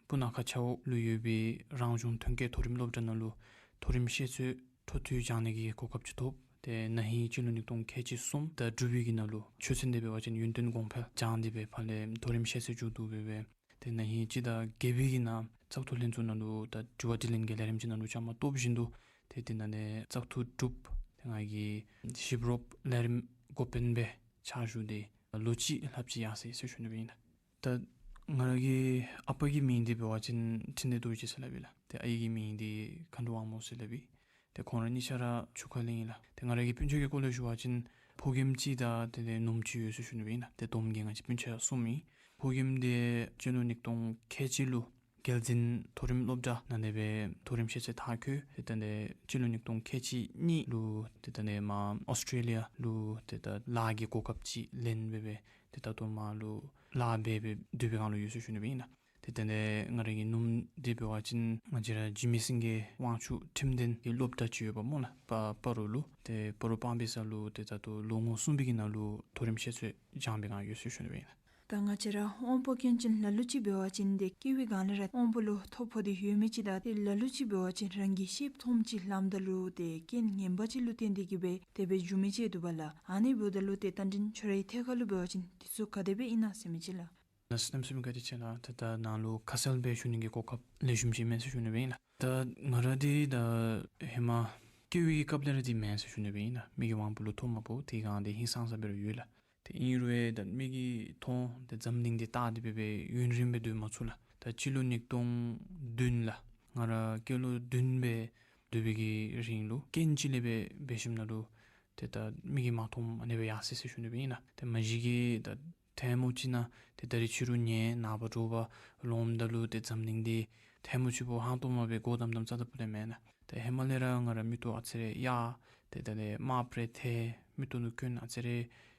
སྤུ་ན་ཁ་ཆབ་འོག་ལུ་ཡོད་པའི་རང་གཞུང་ཐོན་སྐྱེད་མཐོ་རིམ་སློབ་གྲྭ་ནང་ལུ་མཐོ་རིམ་ཤེས་ཚད་འཕྲོ་མཐུད་སྦྱང་ནི་གི་གོ་སྐབས་ཅིག་ཐོབ། ཏེ་ན་ཧིང་སྤྱི་ལོ་ཉིས་སྟོང་ཁལ་གཅིག་གསུམ་དང་དྲུག་པའི་གི་ནང་ལུ་ཆོས་ཚན་དེ་འབད་བ་ཅིན་ཡུན་བརྟན་གོང་འཕེལ་སྦྱང་སྟེ་སྦེ་ཕར་ལས་མཐོ་རིམ་ཤེས་ཚད་མཇུག་བསྡུ་སྦེ་སྦེ། ཏེ་ན་ཧིང་སྤྱི་ཟླ་བརྒྱད་པའི་གི་ནང་བཙག་འཐུ་ལྷན་ཚོགས་ནང་ལུ་ད་དྲི་བ་དྲིས་ལན་གྱི་ལས་རིམ་ཅིག་ནང་ལུ་བཅའ་མར་གཏོགས་བཞིན་དུ་ཏེ་དེ་ནང་ལས་བཙག་འཐུ་གྲུབ། ཏེ་ང་གིས་ཞིབ་རོགས་ལས་རིམ་འགོ་དཔོན་སྦེ་ཕྱག་ཞུ་སྟེ་ལོ་གཅིག་ལྷགཔ་ཅིག་ཡར་སོ་ཡི་ཟེར་ཞུ་ནི་སྦེ་ཨིན་ལགས། ད་ང་ར་གི་ཨ་པ་གི་མིང་འདི་འབད་བ་ཅིན་འཕྲིན་ལས་རྡོ་རྗེ་ཟེར་སླབ་ཨིན་ལགས། ཏེ་ཨའི་གི་མིང་འདི་མཁའ་འགྲོ་དབང་མོ་ཟེར་སླབ་ཨིན། ཏེ་ཁོང་ར་གཉིས་ཆ་ར་ཆུ་ཁ་གླིང་ཨིན་ལགས། ཏེ་ང་ར་གི་སྤུན་ཆ་གི་སྐོར་ལས་ཞུ་བ་ཅིན་ཕོ་རྒནམ་གཅིག་དང་ཏེ་ནུམོ་གཅིག་ཡོད་ཟེར་ཞུ་ནི་སྦེ་ཨིན་ལགས། ཏེ་བསྡོམས་ཀྱིས་ང་བཅས་སྤུན་ཆ་གསུམ་ཨིན། ཕོ་རྒནམ་འདི་སྤྱི་ལོ་ཉིས་སྟོང་ཁལ་གཅིག་ལུ་རྒྱལ་འཛིན་མཐོ་རིམ་སློབ་གྲྭ་ནང་ལས་སྦེ་མཐོ་རིམ་ཤེས་ཚད་མཐར་འཁྱོལ། ཏེ་ད་ལས་སྤྱི་ལོ་ཉིས་སྟོང་ཁལ་གཅིག་གཉིས་ལུ་ཏེ་ད་ལས་མར་ཨོསི་ཊེ་ལི་ཡ་ལུ་ཏེ་ད་ལཱ་གི་གོ་སྐབས་ཅིག་ལེན་སྦེ་སྦེ་ཏེ་ད་ལྟོ་མར་ལུ་ལཱ་འབད་སྦེ་སྡོད་པའི་སྒང་ལུ་ཡོད་ཟེར་ཞུ་ནི་སྦེ་ཨིན་ལགས། ཏེ་དེ་ལས་ང་ར་གི་ནུམོ་འདི་འབད་བ་ཅིན་ང་བཅས་ར་འཇིགས་མེད་སེང་གེ་དབང་ཕྱུག་ཁྲིམས་ལྡན་གྱི་སློབ་གྲྭ་ཅིག་ཡོདཔ་སྨོ་ལགས། སྤ་སྤ་རོ་ལུ། ཏེ་སྤ་རོ་སྤང་སྦིས་ས་ལུ་ཏེ་ད་ལྟོ་ལོ་ངོ་གསུམ་པའི་གི་ནང་ལུ་མཐོ་རིམ་ཤེས་ཚད་སྦྱང་པའི་སྒང་ཡོད་ཟེར་ཞུ་ནི་སྦེ་ཨིན་ལགས། ད་ང་བཅས་ར་དབང་པོ་སྐྱོན་ཅན་ལ་ལུ་ཅིག་འབད་བ་ཅིན་ཏེ་སྐྱེ་བའི་སྒང་ལས་ར་དབང་པོ་ལུ་ཐོ་ཕོག་སྟེ་ཡོད་མི་ཅིག་དང་ཏེ་ལ་ལུ་ཅིག་འབད་བ་ཅིན་རང་གིས་ཤེསཔ་མཐོངམ་ཅིག་ལངམ་ད་ལུ་ཏེ་རྐྱེན་ངན་པ་ཅིག་ལུ་བརྟེན་ཏེ་གི་སྦེ་དེ་སྦེ་འགྱོ་མི་ཅིག་འདུག་པ་ལགས། ཨ་ནི་འབདཝ་ད་ལུ་ཏེ་རྟ་མགྲིན་ཁྱོད་རའི་ཐད་ཁར་ལུ་འབད་བ་ཅིན་དེ་ཚུ་ག་དེ་སྦེ་ཨིན་ན་ཟེར་མི་ཅིག་ལགས། ནཱ་གནམ་མེད་ས་མེད་བཀའ་དྲིན་ཆེ་ལགས། ཏེ་ད་ནཱ་ལུ་ཁ་གསལ་སྦེ་ཞུ་ནི་གི་གོ་སྐབས་ལེགས་ཤོམ་ཅིག་མེད་ཟེར་ཞུ་ནི་སྦེ་ཨིན་ལགས། ད་ང་ར་འདི་ད་ཧེ་མ་སྐྱེ་བའི་སྐབས་ལས་ར་འདི་མེད་ཟེར་ཞུ་ནི་སྦེ་ཨིན་ལགས། མི་གི་དབང་པོ་ལུ་ཐོ་མ་ཕོག། དེ་སྒང་འདི་ཧིང་སངས་ས་སྦེ་ར་ཡོད་ལགས། ཏེ་ཨིན་རུང་ད་མི་གི་མཐོང་ཏེ་འཛམ་གླིང་འདི་བལྟ་སྟེ་སྦེ་སྦེ་ཡུན་རིངམོ་སྦེ་སྡོད་མ་ཚུགས་ལགས། ད་སྤྱི་ལོ་ཉིས་སྟོང་བདུན་ལགས། ང་ར་སྐྱེས་ལོ་བདུན་སྦེ་སྡོད་པའི་གི་རིང་ལུ་རྐྱེན་ཅིག་ལས་སྦེ་འབད་ཞིནམ་ལས་ཏེ་ད་མིག་གིས་མ་མཐོངམ་ཨ་ནི་སྦེ་ཡར་སོ་ཡི་ཟེར་ཞུ་ནི་སྦེ་ཨིན་ལགས། ཏེ་མ་གཞི་གིས་ད་ཐལ་མོ་ཅིག་ནང་ཏེ་ད་རིས་ཕྱི་རུ་ཉལ་ནངས་པ་དྲོ་པ་ལོངམ་ད་ལུ་ཏེ་འཛམ་གླིང་འདི་ཐལ་མོ་ཅིག་པོ་ཧང་སྟོང་མ་སྦེ་སྒོ་བསྡམ་བསྡམ་རྩ་དང་ཕུ་ལས་མེན་ལགས། ཏེ་ཧེ་མ་ལས་ར་ང་ར་མིག་ཏོ་ཨ་ཙི་རེ་གཡག། ཏེ་ད་ལས་དམརཔོ་རེ་ཐལ། མིག་ཏོ་ལུ་སྐྱོན་ཨ་ཙི་རེ་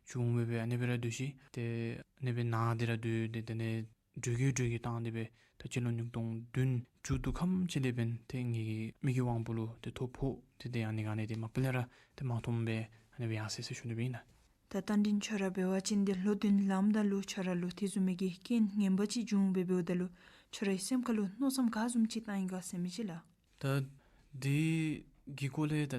བྱུང་སྦེ་སྦེ་ཨ་ནི་སྦེ་ར་སྡོད་ཅི། ཏེ་ཨ་ནི་སྦེ་ན་སྟེ་ར་སྡོད། ཏེ་ད་ལས་འགྲོས་ཀྱིས་འགྲོས་ཀྱིས་བཏང་སྟེ་སྦེ་ད་སྤྱི་ལོ་ཉིས་སྟོང་བདུན་མཇུག་བསྡུ་ཁམས་ཅིག་ལས་འབདན་ཏེ་ངེ་གི་མིག་གི་དབང་པོ་ལུ་ཏེ་ཐོ་ཕོག། ཏེ་ཏེ་ཨ་ནི་སྒང་ལས་ཏེ་མ་པ་ལས་ར་ཏེ་མ་མཐོངམ་སྦེ་ཨ་ནི་སྦེ་ཡར་སོ་ཡི་ཟེར་ཞུ་ནི་སྦེ་ཨིན་ལགས། ད་རྟ་མགྲིན་ཁྱོད་ར་འབད་བ་ཅིན་ཏེ་ལོ་བདུན་ལངམ་ད་ལུ་ཁྱོད་ར་ལུ་དེ་བཟུམ་མའི་གི་རྐྱེན་ངན་པ་ཅིག་བྱུང་སྦེ་འབདཝ་ད་ལུ་ཁྱོད་རའི་སེམས་ཁར་ལུ་མནོ་བསམ་ག་བཟུམ་ཅིག་བཏང་ཡི་ག་ཟེར་མི་ཅིག་ལགས། ད་འདི་གི་སྐོར་ལས་ད་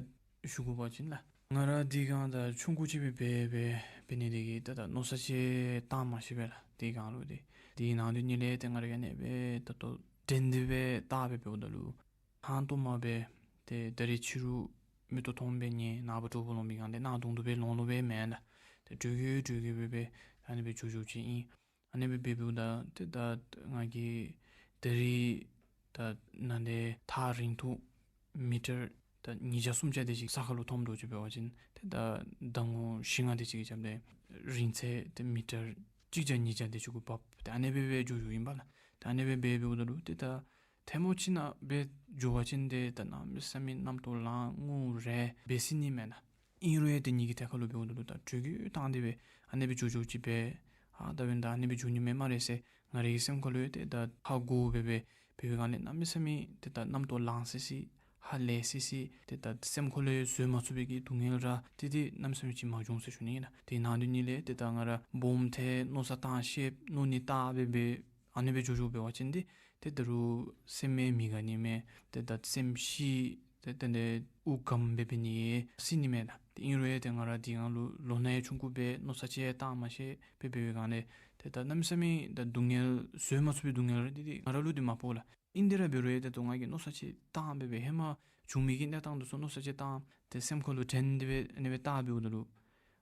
ཞུ་དགོ་པ་ཅིན་ལགས། ང་ར་དེ་སྒང་ད་ཆུང་ཀུ་ཅིག་སྦེ་འབད་འབད་འབད་ནི་དེ་གིས་ད་ད་མནོ་བསམ་ཅིག་བཏང་མ་ཤེས་པས་ལགས། དེ་སྒང་ལུ་ཏེ་དེ་ནང་དོན་ཉིད་ལས་ཏེ་ང་ར་གིས་ཨ་ནི་སྦེ་ད་ལྟོ་དྲན་ཏེ་སྦེ་བལྟ་སྦེ་འབདཝ་ད་ལུ་ཧང་སྟོང་མ་སྦེ་ཏེ་ད་རིས་ཕྱི་རུ་མིག་ཏོ་མཐོངམ་སྦེ་ཉལ་ནངས་པ་དྲོ་པ་ལོང་པའི་སྒང་ལས་ནང་དུང་དུ་སྦེ་ལོང་ལོང་སྦེ་མེན་ལགས། ཏེ་འགྲོས་ཀྱིས་འགྲོས་ཀྱིས་སྦེ་སྦེ་ཨ་ནི་སྦེ་འགྱོ་འགྱོཝ་ཅིག་ཨིན། ཨ་ནི་སྦེ་འབད་འབདཝ་ད་ཏེ་ད་ང་གིས་ད་རིས་ད་ནཱ་ལས་ཐག་རིང་ཐུང་མི་ཊར་ད་ཉིས་བརྒྱ་སུམ་བརྒྱ་དེ་ཅིག་ས་ཁར་ལུ་མཐོངམ་འདྲཝ་ཅིག་འབད་བ་ཅིན་ཏེ་ད་ཟླ་ངོ་བཞི་ལྔ་དེ་ཅིག་གི་རྒྱབ་ལས་རིང་ཚད་ཏེ་མི་ཊར་གཅིག་བརྒྱ་ཉིས་བརྒྱ་དེ་ཅིག་གུ་བབས། ཏེ་ཨ་ནི་སྦེ་སྦེ་འགྱོ་འགྱོཝ་ཨིན་པས་ལགས། ཏེ་ཨ་ནི་སྦེ་འབད་འབདཝ་ད་ལུ་ཏེ་ད་ཐལ་མོ་ཅིག་ནང་སྦེ་འགྱོ་བ་ཅིན་ཏེ་ད་གནམ་མེད་ས་མེད་རྣམ་རྟོག་ལངས་ངུ་རེ་འབད་སྲིད་ནི་མེན་ན། ཨིན་རུང་ཡང་ཏེ་ངེ་གི་ཐད་ཁར་ལུ་འབདཝ་ད་ལུ་ད་འགྲོས་ཀྱིས་བཏང་སྟེ་སྦེ་ཨ་ནི་སྦེ་འགྱོ་འགྱོཝ་ཅིག་སྦེ་ཨ་ད་འབདན་ད་ཨ་ནི་སྦེ་འགྱོ་ནི་མས་སྨ་རེ་ཟེར་ང་རའི་སེམས་ཁར་ལུ་ཏེ་ད་ཧ་གོ་སྦེ་སྦེ་འབད་བའི་སྒང་ལས་གནམ་མེད་ས་མེད་ཏེ་ད་རྣམ་རྟོག་ལངས་སི་སི་ཧ་ལས་སི་སི་ཏེ་ད་སེམས་ཁར་ལུ་བཟོད་མ་ཚུགས་པའི་གི་སྡུག་བསྔལ་ར་ཏེ་ཏེ་གནམ་མེད་ས་མེད་ཅིག་མ་བྱུང་ཟེར་ཞུ་ནི་ཨིན་ན། དེ་ནང་དོན་ཉིད་ལས་ཏེ་ད་ང་ར་སྦོམ་ཐལ་མནོ་བསམ་བཏང་ཤེས་མནོ་ནི་བལྟ་སྦེ་སྦེ་ཨ་ནི་སྦེ་འགྱོ་འགྱོཝ་འབད་བ་ཅིན་ཏེ་ཏེ་ད་རུང་སེམས་མེད་མི་དགའ་ནི་མས། ཏེ་ད་སེམས་ཤི་ཏེ་ཏེ་ཏེ་དབུགས་སྐམ་སྦེ་འབད་ནི་ཡང་སྲིད་ནི་མས་ད། ཏེ་ཨིན་རུང་ཡང་ཏེ་ང་ར་དེ་སྒང་ལུ་ལོ་ན་ཡང་ཆུང་ཀུ་སྦེ་མནོ་བསམ་ཅིག་ཡང་བཏང་མ་ཤེས་སྦེ་འབད་བའི་སྒང་ལས་ཏེ་ད་གནམ་མེད་ས་མེད་ད་སྡུག་བསྔལ་བཟོད་མ་ཚུགས་པའི་སྡུག་བསྔལ་ར་ཏེ་ཏེ་ང་ར་ལུ་འདི་མ་ཕོག་ལགས། ཨིན་ཏེ་ར་འབད་རུང་ཡང་ཏེ་ད་ང་གིས་མནོ་བསམ་ཅིག་བཏང་སྦེ་སྦེ་ཧེ་མ་བྱུང་མི་གི་གནས་སྟངས་འདི་ཚུ་མནོ་བསམ་ཅིག་བཏང་ཏེ་སེམས་ཁར་ལུ་དྲན་ཏེ་སྦེ་ཨ་ནི་སྦེ་བལྟ་འབདཝ་ད་ལུ་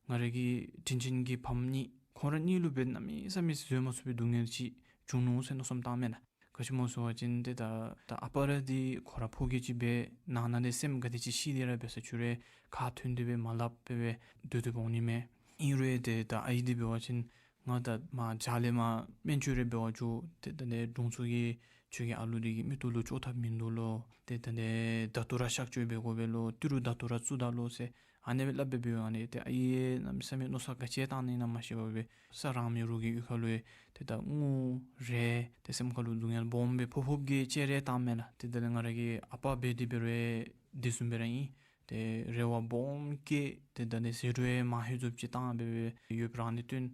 ང་ར་གི་དྲིན་ཅན་གྱི་ཕམ་གཉིས་ཁོང་ར་གཉིས་ལུ་སྦེ་གནམ་མེད་ས་མེད་བཟོད་མ་ཚུགས་པའི་སྡུག་བསྔལ་ཅིག་བྱུང་ནུག་ཟེར་མནོ་བསམ་བཏངམ་མས་ན། ག་ཅི་སྨོ་ཟེར་བ་ཅིན་ཏེ་ད་ད་ཨ་པ་ར་འདི་ཁོ་ར་ཕོ་རྒྱས་ཅིག་སྦེ་ནང་ན་ལས་སེམས་ག་དེ་ཅིག་ཤི་སྟེ་ར་འབད་ས་ཅིག་རུང་ཁ་ཐོན་ཏེ་སྦེ་མ་སླབ་སྦེ་སྦེ་སྡོད་སྡོདཔ་འོང་ནི་མས། ཨིན་རུང་ཡང་ཏེ་ད་ཨའི་འདི་འབད་བ་ཅིན་ང་ད་མར་བྱག་ལས་མར་སྨན་བཅོས་རེ་འབད་བར་འགྱོ། ཏེ་ད་ལས་དྲུང་འཚོ་གི་ ཁྱོད་ཀྱི་ཨ་ལུ་འདི་གིས་མིག་ཏོ་ལུ་ལྕོགས་ཐབས་མིན་འདུག་ལོ། ཏེ་ད་ནི་ད་ལྟོ་ར་གཤག་བཅོས་འབད་དགོ་པས་ལོ། ཏི་རུ་ད་ལྟོ་ར་བཙུགས་ད་ལོ་ཟེར་ཨ་ནི་སྦེ་སླབ་སྦེ་འབདཝ་ཨ་ནི་ཏེ་ཨའི་གནམ་མེད་ས་མེད་མནོ་བསམ་ག་ཅི་བཏང་ནི་ཨིན་ན་མ་ཤེས་པར་སྦེ་ས་རང་མི་རོགས་ཀྱི་གཡུས་ཁ་ལུ་ཡང་ཏེ་ད་ངུ་རེ་ཏེ་སེམས་ཁ་ལུ་སྡུག་བསྔལ་སྦོམ་སྦེ་ཕོག་ཕོགཔ་གི་ཅེ་རེ་བཏངམ་མས་ལགས། ཏེ་ད་ནི་ང་ར་གི་ཨ་པ་འབད་དེ་འབད་རུང་དེ་བཟུམ་སྦེ་ར་ཨིན། ཏེ་རེ་བ་སྦོམ་བསྐྱེད། ཏེ་ད་ནི་ཟད་འགྲོ་ཡང་མ་ཧེ་བཟུམ་ཅིག་བཏང་སྦེ་སྦེ་ཡོདཔ་རང་ནི་བཏོན།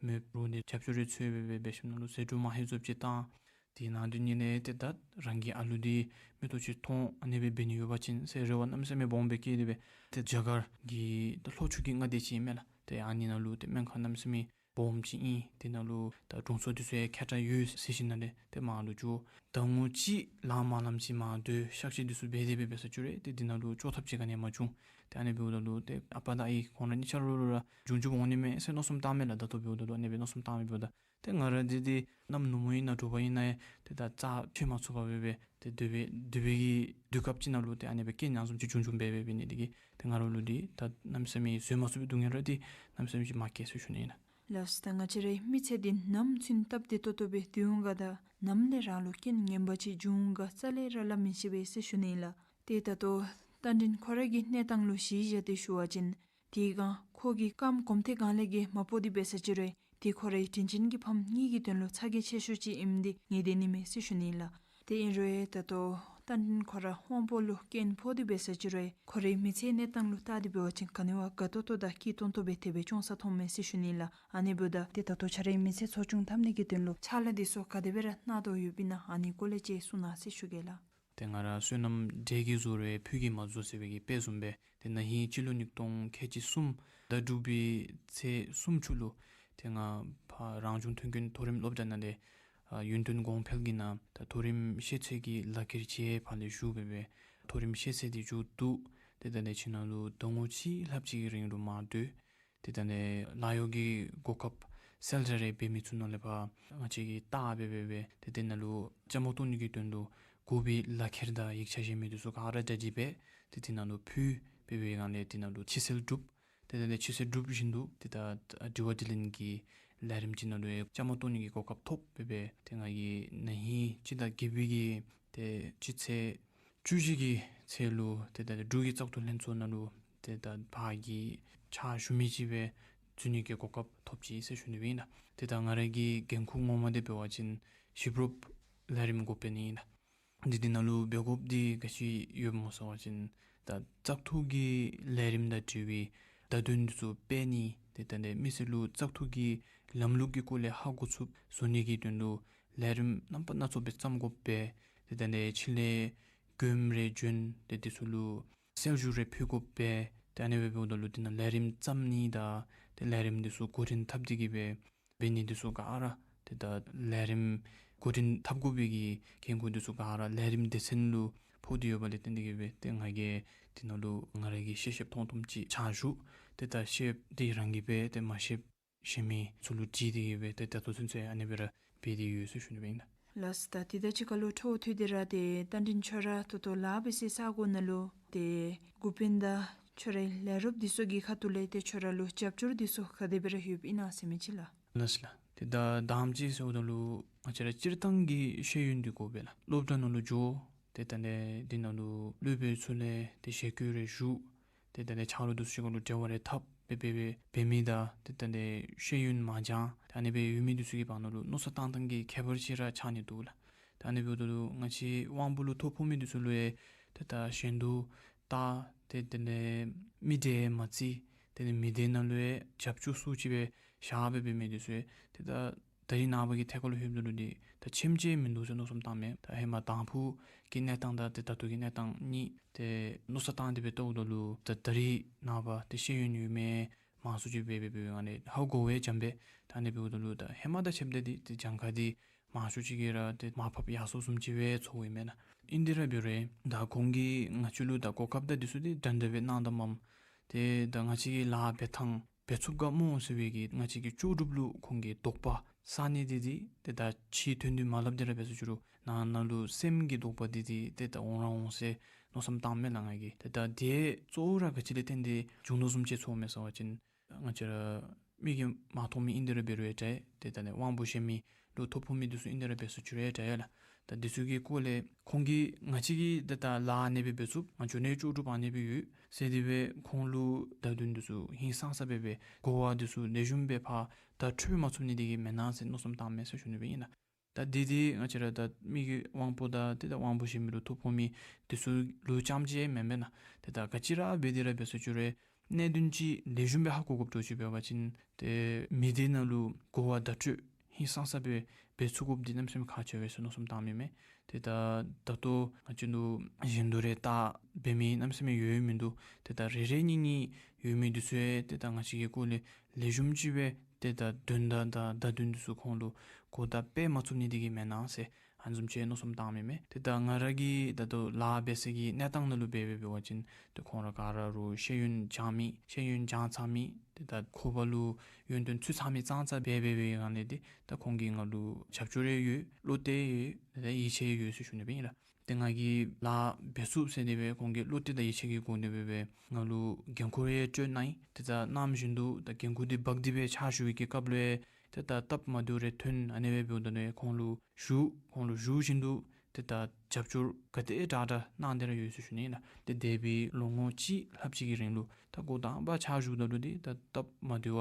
མེདཔ་རོགས་ནི་རྒྱབ་སྐྱོར་རེ་འཚོལ་སྦེ་སྦེ་འབད་ཞིནམ་ལས་ཟད་འགྲོ་མ་ཧེ་བཟུམ་ཅིག་བཏང་། དེ་ནང་དོན་ཉིད་ནས་ཏེ་ད་རང་གི་ཨ་ལུ་འདི་མིག་ཏོ་ཅིག་མཐོང་ཨ་ནི་སྦེ་འབད་ནི་ཡོད་པ་ཅིན་ཟེར་རེ་བ་གནམ་མེད་ས་མེད་སྦོམ་སྦེ་བསྐྱེད་དེ་སྦེ་ཏེ་རྒྱ་གར་གྱི་ད་ལྷོ་ཕྱོགས་ཀྱི་མངའ་སྡེ་ཅིག་ཨིན་མས་ལགས། ཏེ་ཨ་ནི་ནང་ལུ་ཏེ་སྨན་ཁང་གནམ་མེད་ས་མེད་སྦོམ་ཅིག་ཨིན། དེ་ནང་ལུ་ད་དྲུང་འཚོ་འདི་ཚུ་ཡང་མཁས་དྲགས་ཡོད་ཟེར་ཞིནམ་ལས་ཏེ་མར་ལུ་འགྱོ། ཟླ་ངོ་གཅིག་ལངམ་མ་ལངམ་ཅིག་མར་སྡོད། གཤག་བཅོས་འདི་ཚུ་འབད་དེ་སྦེ་འབད་ས་ཅིག་རུང་ཏེ་འདི་ནང་ལུ་ལྕོགས་ཐབས་ཅིག་ག་ནི་ཡང་མ་བྱུང་། ཏེ་ཨ་ནི་འབདཝ་ད་ལུ་ཏེ་ཨ་པ་དང་ཨའི་ཁོང་ར་གཉིས་ཆ་ར་ལུ་ར་འབྱུང་འགྱུར་འོང་ནི་མས་ཟེར་མནོ་བསམ་བཏངམ་མས་ལགས། ད་ལྟོ་འབདཝ་ད་ལུ་ཨ་ནི་སྦེ་མནོ་བསམ་བཏངམ་འབདཝ་ད་ཏེ་ང་ར་འདི་འདི་གནམ་ནུབ་མོ་ཨིན་ན་དྲོ་པ་ཨིན་ན་ཡང་ཏེ་ད་རྩ་ཆོད་མ་ཚུགས་པར་སྦེ་སྦེ་ཏེ་སྡོད་པའི་སྡོད་པའི་གི་དུས་སྐབས་ཅིག་ནང་ལུ་ཏེ་ཨ་ནི་སྦེ་རྐྱེན་ཡང་བཟུམ་ཅིག་བྱུང་བྱུངམ་སྦེ་སྦེ་འབད་ནི་འདི་གིས་ཏེ་ང་ར་ལུ་འདི་ད་གནམ་མེད་ས་མེད་བཟོད་མ་ཚུགས་པའི་སྡུག་བསྔལ་ར་འདི་གནམ་མེད་ས་མེད་ཅིག་མ་བསྐྱེད་ཟེར་ཞུ་ནི་ཨིན། ལགས་སོ། ད་ང་བཅས་རའི་མི་ཚེ་འདི་ནམ་ཚུན་སྟབས་བདེ་ཏོག་ཏོ་སྦེ་སྡོད་འོང་ག་དང་ནམ་ལས་རང་ལུ་རྐྱེན་ངན་པ་ཅིག་འབྱུང་འོང་ག་རྩ་ལས་ར་སླབ་མི་ཤེས་པས་ཟེར་ཞུ་ནི་ཨིན་ལགས། ཏེ་ད་ལྟོ་རྟ་མགྲིན་ཁོ་ར་གི་གནས་སྟངས་ལུ་གཞི་བཞག་སྟེ་ཞུ་བ་ཅིན་དེ་སྒང་ཁོ་གི་རྐངམ་གོམ་ཐེངས་སྒང་ལས་བརྒལ་མ་ཕོག་སྟེ་འབད་ས་ཅིག་རུང་ཏེ་ཁོ་རའི་དྲིན་ཅན་གྱི་ཕམ་གཉིས་ཀྱི་དོན་ལུ་ཚ་གྱང་ཆེ་ཤོས་ཅིག་ཨིནམ་འདི་ངེས་བདེན་ཨིན་མས་ཟེར་ཞུ་ནི་ཨིན་ལགས། ཏེ་ཨིན་རུང་ད་ལྟོ་རྟ་མགྲིན་ཁོ་ར་དབང་པོ་ལུ་རྐྱེན་ཕོག་སྟེ་འབད་ས་ཅིག་རུང་ཁོ་རའི་མི་ཚེའི་གནས་སྟངས་ལུ་བལྟ་སྟེ་འབད་བ་ཅིན་ག་ནི་བ་དགའ་ཏོག་ཏོ་དང་སྐྱིད་ཏོང་ཏོ་སྦེ་དེ་སྦེ་སྐྱོང་ས་མཐོངམ་མས་ཟེར་ཞུ་ནི་ཨིན་ལགས། ཨ་ནི་འབདཝ་ད་ཏེ་ད་ལྟོ་ཁྱོད་རའི་མི་ཚེ་འཚོ་སྐྱོང་འཐབ་ནི་གི་དོན་ལུ་ཕྱག་ལཱ་འདི་ཚུ་ག་དེ་སྦེ་ར་གནང་དོ་ཡོདཔ་ཨིན་ན་ཨ་ནི་སྐོར་ལས་ཅིག་གསུང་གནང་ཟེར་ཞུ་གེ་ལགས། ཏེ་ང་ར་བསོད་ནམས་འབྲས་ཀྱིས་རྫོགས་རུང་ཕུད་ཀྱིས་མ་རྫོགས་ཟེར་བའི་གི་དཔེ་བཟུམ་སྦེ་ཏེ་ན་ཧིང་སྤྱི་ལོ་ཉིས་སྟོང་ཁལ་གཅིག་གསུམ་ཟླ་དྲུག་པའི་ཚེས་སུམ་ཅུ་ལུ་ཏེ་ང་ཕར་རང་བྱུང་མཐུན་རྐྱེན་མཐོ་རིམ་སློབ་གྲྭ་ནང་ལས་ཨ་ཡུན་བརྟན་གོང་འཕེལ་གྱི་ནང་ད་མཐོ་རིམ་ཤེས་ཚད་ཀྱི་ལག་ཁྱེར་ཅིག་ཕར་ལས་ཞུ་སྦེ་སྦེ་མཐོ་རིམ་ཤེས་ཚད་འདི་མཇུག་བསྡུ། ཏེ་ད་ནི་ཕྱི་ནང་ལུ་ཟླ་ངོ་གཅིག་ལྷགཔ་ཅིག་གི་རིང་ལུ་མར་སྡོད། ཏེ་ད་ནི་ལཱ་གཡོག་གི་གོ་སྐབས་གསལ་བསྒྲགས་རེ་འབད་མི་ཚུ་ནང་ལས་ཕར་ང་བཅས་ཀྱིས་བལྟ་སྦེ་སྦེ་སྦེ་ཏེ་དེ་ནང་ལུ་བཅའ་མར་གཏོགས་ནི་གི་དོན་ལུ་དགོ་པའི་ལག་ཁྱེར་དང་ཡིག་ཆ་གཞན་མི་འདི་ཚུ་ག་ར་གྲ་སྒྲིག་འབད། ཏེ་དེ་ནང་ལུ་ཕུལ་སྦེ་སྦེ་སྒང་ལས་དེ་ནང་ལུ་ཕྱིར་བསལ་གྲུབ། ཏེ་ད་ནི་ཕྱིར་བསལ་གྲུབ་བཞིན་དུ་ཏེ་ད་དྲི་བ་དྲིས་ལན་གྱི་ལས་རིམ་ཅིག་ནང་ལུ་ཡང་བཅའ་མར་གཏོགས་ནི་གི་གོ་སྐབས་ཐོབ་སྦེ་སྦེ་ཏེ་ང་གིས་ན་ཧིང་སྤྱི་ཟླ་བརྒྱད་པའི་གི་ཏེ་སྤྱི་ཚེས་བཅུ་བཞི་གི་ཚེ་ལུ་ཏེ་ད་འབྲུག་གི་བཙག་འཐུ་ལྷན་ཚོགས་ནང་ལུ་ཏེ་ད་ཕར་གྱི་ཕྱག་ཞུ་མི་ཅིག་སྦེ་འཛུལ་ནི་གི་གོ་སྐབས་ཐོབ་ཅི་ཟེར་ཞུ་ནི་སྦེ་ཨིན་ལགས། ཏེ་ད་ང་ར་གི་འགན་ཁུར་ངོ་མ་འདི་འབད་བ་ཅིན་ཞིབ་རོབ་ལས་རིམ་འགོ་སྤེལ་ནི་ཨིན་ལགས། འདི་འདི་ནང་ལུ་འབད་དགོཔ་འདི་ག་ཅི་ཡོདཔ་སྨོ་ཟེར་བ་ཅིན་ད་བཙག་འཐུ་གི་ལས་རིམ་དང་འབྲེལ་བའི་བརྡ་དོན་འདི་ཚུ་སྤེལ་ནི། ཏེ་ད་ནི་མི་སེར་ལུ་བཙག་འཐུ་གི་ལམ་ལུགས་ཀྱི་སྐོར་ལས་ཧ་གོ་ཚུགསཔ་བཟོ་ནི་གི་དོན་ལུ་ལས་རིམ་རྣམ་པ་སྣ་ཚོགས་སྦེ་བརྩམ་དགོཔ་སྦེ། ཏེ་ད་ནི་ཕྱི་ལས་མགྱོནམ་རེ་བྱོན་ཏེ་འདི་ཚུ་ལུ་གསལ་ཞུ་རེ་ཕུལ་དགོཔ་སྦེ། ཏེ་ཨ་ནི་སྦེ་འབདཝ་ད་ལུ་འདི་ནང་ལས་རིམ་བརྩམ་ནི་དང་ཏེ་ལས་རིམ་འདི་ཚུ་འགོ་འདྲེན་འཐབ་སྟེ་གི་སྦེ་འབད་ནི་འདི་ཚུ་ག་ར་ཏེ་ད་ལས་རིམ་འགོ་འདྲེན་འཐབ་དགོ་པའི་གི་འགན་ཁུར་འདི་ཚུ་ག་ར་ལས་རིམ་སྡེ་ཚན་ལུ་ཕོག་སྟེ་ཡོདཔ་ལས་བརྟེན་ཏེ་གི་སྦེ་ཏེ་ང་གིས་འདི་ནང་ལུ་ང་ར་གིས་ཤེས་ཤེསཔ་མཐོང་མཐོངམ་ཅིག་ཕྱག་ཞུ། ཏེ་ད་ཤེསཔ་འདི་རང་གིས་འབད་ཏེ་མ་ཤེསཔ་གཞན་མི་ཚུ་ལུ་དྲི་སྟེ་གི་སྦེ་ཏེ་ད་ལྟོ་ཚུན་ཚོད་ཨ་ནི་སྦེ་ར་འབད་དེ་ཡོད་ཟེར་ཞུ་ནི་སྦེ་ཨིན་ལགས། ལགས་སོ། ད་དེ་དང་གཅིག་ཁར་ལུ་འཕྲོ་མཐུད་དེ་ར་ཏེ་རྟ་མགྲིན་ཁྱོད་ར་ད་ལྟོ་ལཱ་འབད་སའི་ས་གོ་ནང་ལུ་ཏེ་འགོ་དཔོན་དང་ཁྱོད་རའི་ལས་རོགསཔ་འདི་ཚུ་གི་ཁ་ཐུག་ལས་ཏེ་ཁྱོད་ར་ལུ་རྒྱབ་སྐྱོར་འདི་ཚུ་ག་དེ་སྦེ་ར་ཡོདཔ་ཨིན་ན་ཟེར་མི་ཅིག་ལགས། ལགས་སོ་ལགས། ཏེ་ད་དང་པ་ཅིག་ཟེརཝ་ད་ལུ་ང་བཅས་ར་སྤྱིར་བཏང་གི་ཤེས་ཡོན་འདི་དགོ་པས་ལགས། སློབ་གྲྭ་ནང་ལུ་འགྱོ། ཏེ་ད་ནི་འདི་ནང་ལུ་སློབ་དཔོན་ཚུ་ལས་ཏེ་ཞལ་བཀོད་རེ་ཞུ། ཏེ་ད་ནི་ཆ་རོགས་འདི་ཚུ་གཅིག་ཁར་ལུ་འབྲེལ་བ་རེ་འཐབ་སྦེ་སྦེ་སྦེ་འབད་མི་དང་ཏེ་ད་ནི་ཤེས་ཡོན་མ་སྦྱང་ད་ཨ་ནི་སྦེ་ཡོད་མི་འདི་ཚུ་གི་བར་ན་ལུ་མནོ་བསམ་བཏང་ཐངས་ཀྱི་ཁྱད་པར་ཅིག་ར་ཆགས་ནི་འདུག་ལགས། ད་ཨ་ནི་འབདཝ་ད་ལུ་ང་བཅས་དབང་པོ་ལུ་ཐོ་ཕོག་མི་འདི་ཚུ་ལུ་ཡང་ཏེ་ད་གཞན་དུ་ད་ཏེ་དེ་ལས་མི་སྡེ་མ་བརྩི། དེ་ལས་མི་སྡེ་ནང་ལུ་ཡང་རྒྱབ་སྐྱོར་སུ་ཅིག་སྦེ་བཞག་སྦེ་འབད་མི་འདི་ཚུ་ཡང་ཏེ་ད་ད་རིས་ནངས་པ་གི་ཐད་ཁར་ལུ་ལྷོདཔ་ད་ལུ་འདི་ད་ཁྱིམ་ཅིག་མིན་འདུག་ཟེར་མནོ་བསམ་བཏངམ་མས། ད་ཧེ་མ་དང་ཕུ་གི་གནས་སྟངས་དང་ཏེ་ད་ལྟོ་གི་གནས་སྟངས་གཉིས་ཏེ་མནོ་བསམ་བཏང་སྟེ་སྦེ་བལྟཝ་ད་ལུ་ད་ད་རིས་ནངས་པ་ཏེ་ཤེས་ཡོན་ཡོད་མི་མང་སུ་ཅིག་སྦེ་སྦེ་སྦེ་ཨ་ནི་ཧ་གོ་བས་འཇམ་པས། ད་ཨ་ནི་འབདཝ་ད་ལུ་ད་ཧེ་མ་དང་ཕྱདཔ་ད་འདི་ཏེ་གྱངས་ཁ་འདི་མང་ཤོས་ཅིག་གིས་ར་ཏེ་མར་ཕབ་ཡར་སོང་བཟུམ་ཅིག་སྦེ་ཚོརཝ་ཨིན་མས་ལགས། ཨིན་དེ་ར་འབད་རུང་ད་ཁོང་གིས་ང་བཅས་ལུ་ད་གོ་སྐབས་དང་འདི་ཚུ་འདི་འདྲན་འདྲ་སྦེ་གནང་དོ་མས། ཏེ་ད་ང་བཅས་ཀྱི་ལཱ་འབད་ཐངས་འབད་ཚུགསཔ་ག་སྨོ་ཟེར་བའི་གི་ང་བཅས་ཀྱི་ལྕོགས་གྲུབ་ལུ་ཁོང་གི་དོགས་པ་ཟ་ནི་འདི་འདི་ཏེ་ད་ཕྱི་དོན་འདི་མ་སླབ་དེ་ར་འབད་ས་ཅིག་རུང་ནང་ན་ལུ་སེམས་ཀྱི་དོགས་པ་འདི་འདི་ཏེ་ད་འོང་ར་འོང་ཟེར་མནོ་བསམ་བཏངམ་མས་ལགས་ང་གིས། ཏེ་ད་དེ་གཙོ་བོ་ར་ག་ཅི་ལས་བརྟེན་ཏེ་བྱུང་དོ་བཟུམ་ཅིག་ཚོརཝ་མས་ཟེར་བ་ཅིན་ང་བཅས་ར་མིག་གིས་མ་མཐོང་མི་ཨིན་དེ་ར་འབད་རུང་ཡང་འདྲ། ཏེ་ད་ནི་དབང་པོ་གཞན་མི་ལུ་ཐོ་ཕོག་མི་འདི་ཚུ་ཨིན་དེ་ར་འབད་ས་ཅིག་རུང་ཡང་འདྲ་ལགས། ད་འདི་ཚུ་གི་སྐོར་ལས་ཁོང་གིས་ང་བཅས་ཀྱིས་ད་ད་ལཱ་ཨ་ནེ་སྦེ་འབད་ཚུགས། ང་བཅས་ནི་ལྕོགས་གྲུབ་ཨ་ནེ་སྦེ་ཡོད་ཟེར་དེ་སྦེ་ཁོང་ལུ་བརྡ་དོན་འདི་ཚུ་ཧིང་སངས་ས་སྦེ་སྦེ་གོ་བ་འདི་ཚུ་ལེགས་ཤོམ་སྦེ་ཕར་བརྡ་འཕྲོད་མ་ཚུགས་ནི་དེ་གིས་མེན་ན་ཟེར་མནོ་བསམ་བཏངམ་མས་ཟེར་ཞུ་ནི་སྦེ་ཨིན་ལགས། ད་འདི་འདི་ང་བཅས་ར་ད་མི་གི་དབང་པོ་དང་ཏེ་ད་དབང་པོ་གཞན་མི་ལུ་ཐོ་ཕོག་མི་འདི་ཚུ་ལུ་རྐྱངམ་ཅིག་མེན་པས་ན། ཏེ་ད་ག་ཅི་ར་འབད་དེ་ར་འབད་ས་ཅིག་རུང་གནད་དོན་ཅིག་ལེགས་ཤོམ་སྦེ་ཧ་གོ་དགོཔ་འདྲཝ་ཅིག་འབད་བ་ཅིན་ཏེ་མི་སྡེ་ནང་ལུ་གོ་བ་བརྡ་འཕྲོད་ཧིང་སངས་ས་སྦེ་འབད་ཚུགས་དགོཔ་འདི་གནམ་མེད་ས་མེད་ཁག་ཆེ་བས་ཟེར་མནོ་བསམ་བཏངམ་ཨིན་མས། ཏེ་ད་ད་ལྟོ་ང་བཅས་ནུ་གཞན་དུ་རེ་ལྟ་འབད་མི་གནམ་མེད་ས་མེད་ཡོད་མིན་འདུག། ཏེ་ད་རེ་རེ་གཉིས་གཉིས་ཡོད་མི་འདི་ཚུ་ཡང་ཏེ་ད་ང་བཅས་ཀྱི་སྐོར་ལས་ལེགས་ཤོམ་ཅིག་སྦེ་ཏེ་ད་དོན་དག་དང་བརྡ་དོན་འདི་ཚུ་ཁོང་ལུ་གོ་བརྡ་སྤེལ་མ་ཚུགས་ནི་དེ་གིས་མེན་ན་ཟེར་ཨ་ནི་བཟུམ་ཅིག་མནོ་བསམ་བཏངམ་ཨིན་མས། ཏེ་ད་ང་ར་གིས་ད་ལྟོ་ལཱ་འབད་ས་གི་གནས་སྟངས་ནང་ལུ་འབད་འབད་བ་ཅིན་ཏེ་ཁོང་ར་ག་ར་རུང་ཤེས་ཡོན་སྦྱང་མི་ཤེས་ཡོན་སྦྱང་ཚར་མི་ཏེ་ད་ཁོ་པ་ལུ་ཡོན་ཏན་ཚུད་ཚར་མི་ཙང་ཙ་འབད་འབད་བའི་སྒང་ལས་ཏེ་ད་ཁོང་གིས་ང་ལུ་རྒྱབ་སྐྱོར་ཡང་ཡོད། བློ་གཏད་ཡོད། ཏེ་ད་ཡིད་ཆེས་ཡོད་ཟེར་ཞུ་ནི་སྦེ་ཨིན་ལགས། ཏེ་ང་གིས་ལཱ་འབད་ཚུགས་ཟེར་དེ་སྦེ་ཁོང་གིས་བློ་གཏད་དང་ཡིད་ཆེས་ཀྱི་སྒོ་ནས་སྦེ་སྦེ་ང་ལུ་འགན་ཁུར་ཡང་སྤྲོད་གནང་ཡི། ཏེ་ད་ནམ་བཞིན་དུ་ད་འགན་ཁུར་འདི་འབག་སྟེ་སྦེ་ཕྱག་ཞུ་བའི་གི་སྐབས་ལུ་ཡང་ཏེ་ད་སྟབས་མ་བདེཝ་རེ་ཐོན་ཨ་ནེ་སྦེ་འབདཝ་ད་ནི་ཁོང་ལུ་ཞུ་ཁོང་ལུ་ཞུ་བཞིན་དུ་ཏེ་ད་རྒྱབ་སྐྱོར་ག་དེ་དྲག་དྲག་གནང་སྟེ་ར་ཡོད་ཟེར་ཞུ་ནི་ཨིན་ལགས། ཏེ་འདས་པའི་ལོ་ངོ་གཅིག་ལྷགཔ་ཅིག་གི་རིང་ལུ་ད་འགོ་དང་པ་ཕྱག་ཞུཝ་ད་ལུ་ཏེ་ད་སྟབས་མ་བདེཝ་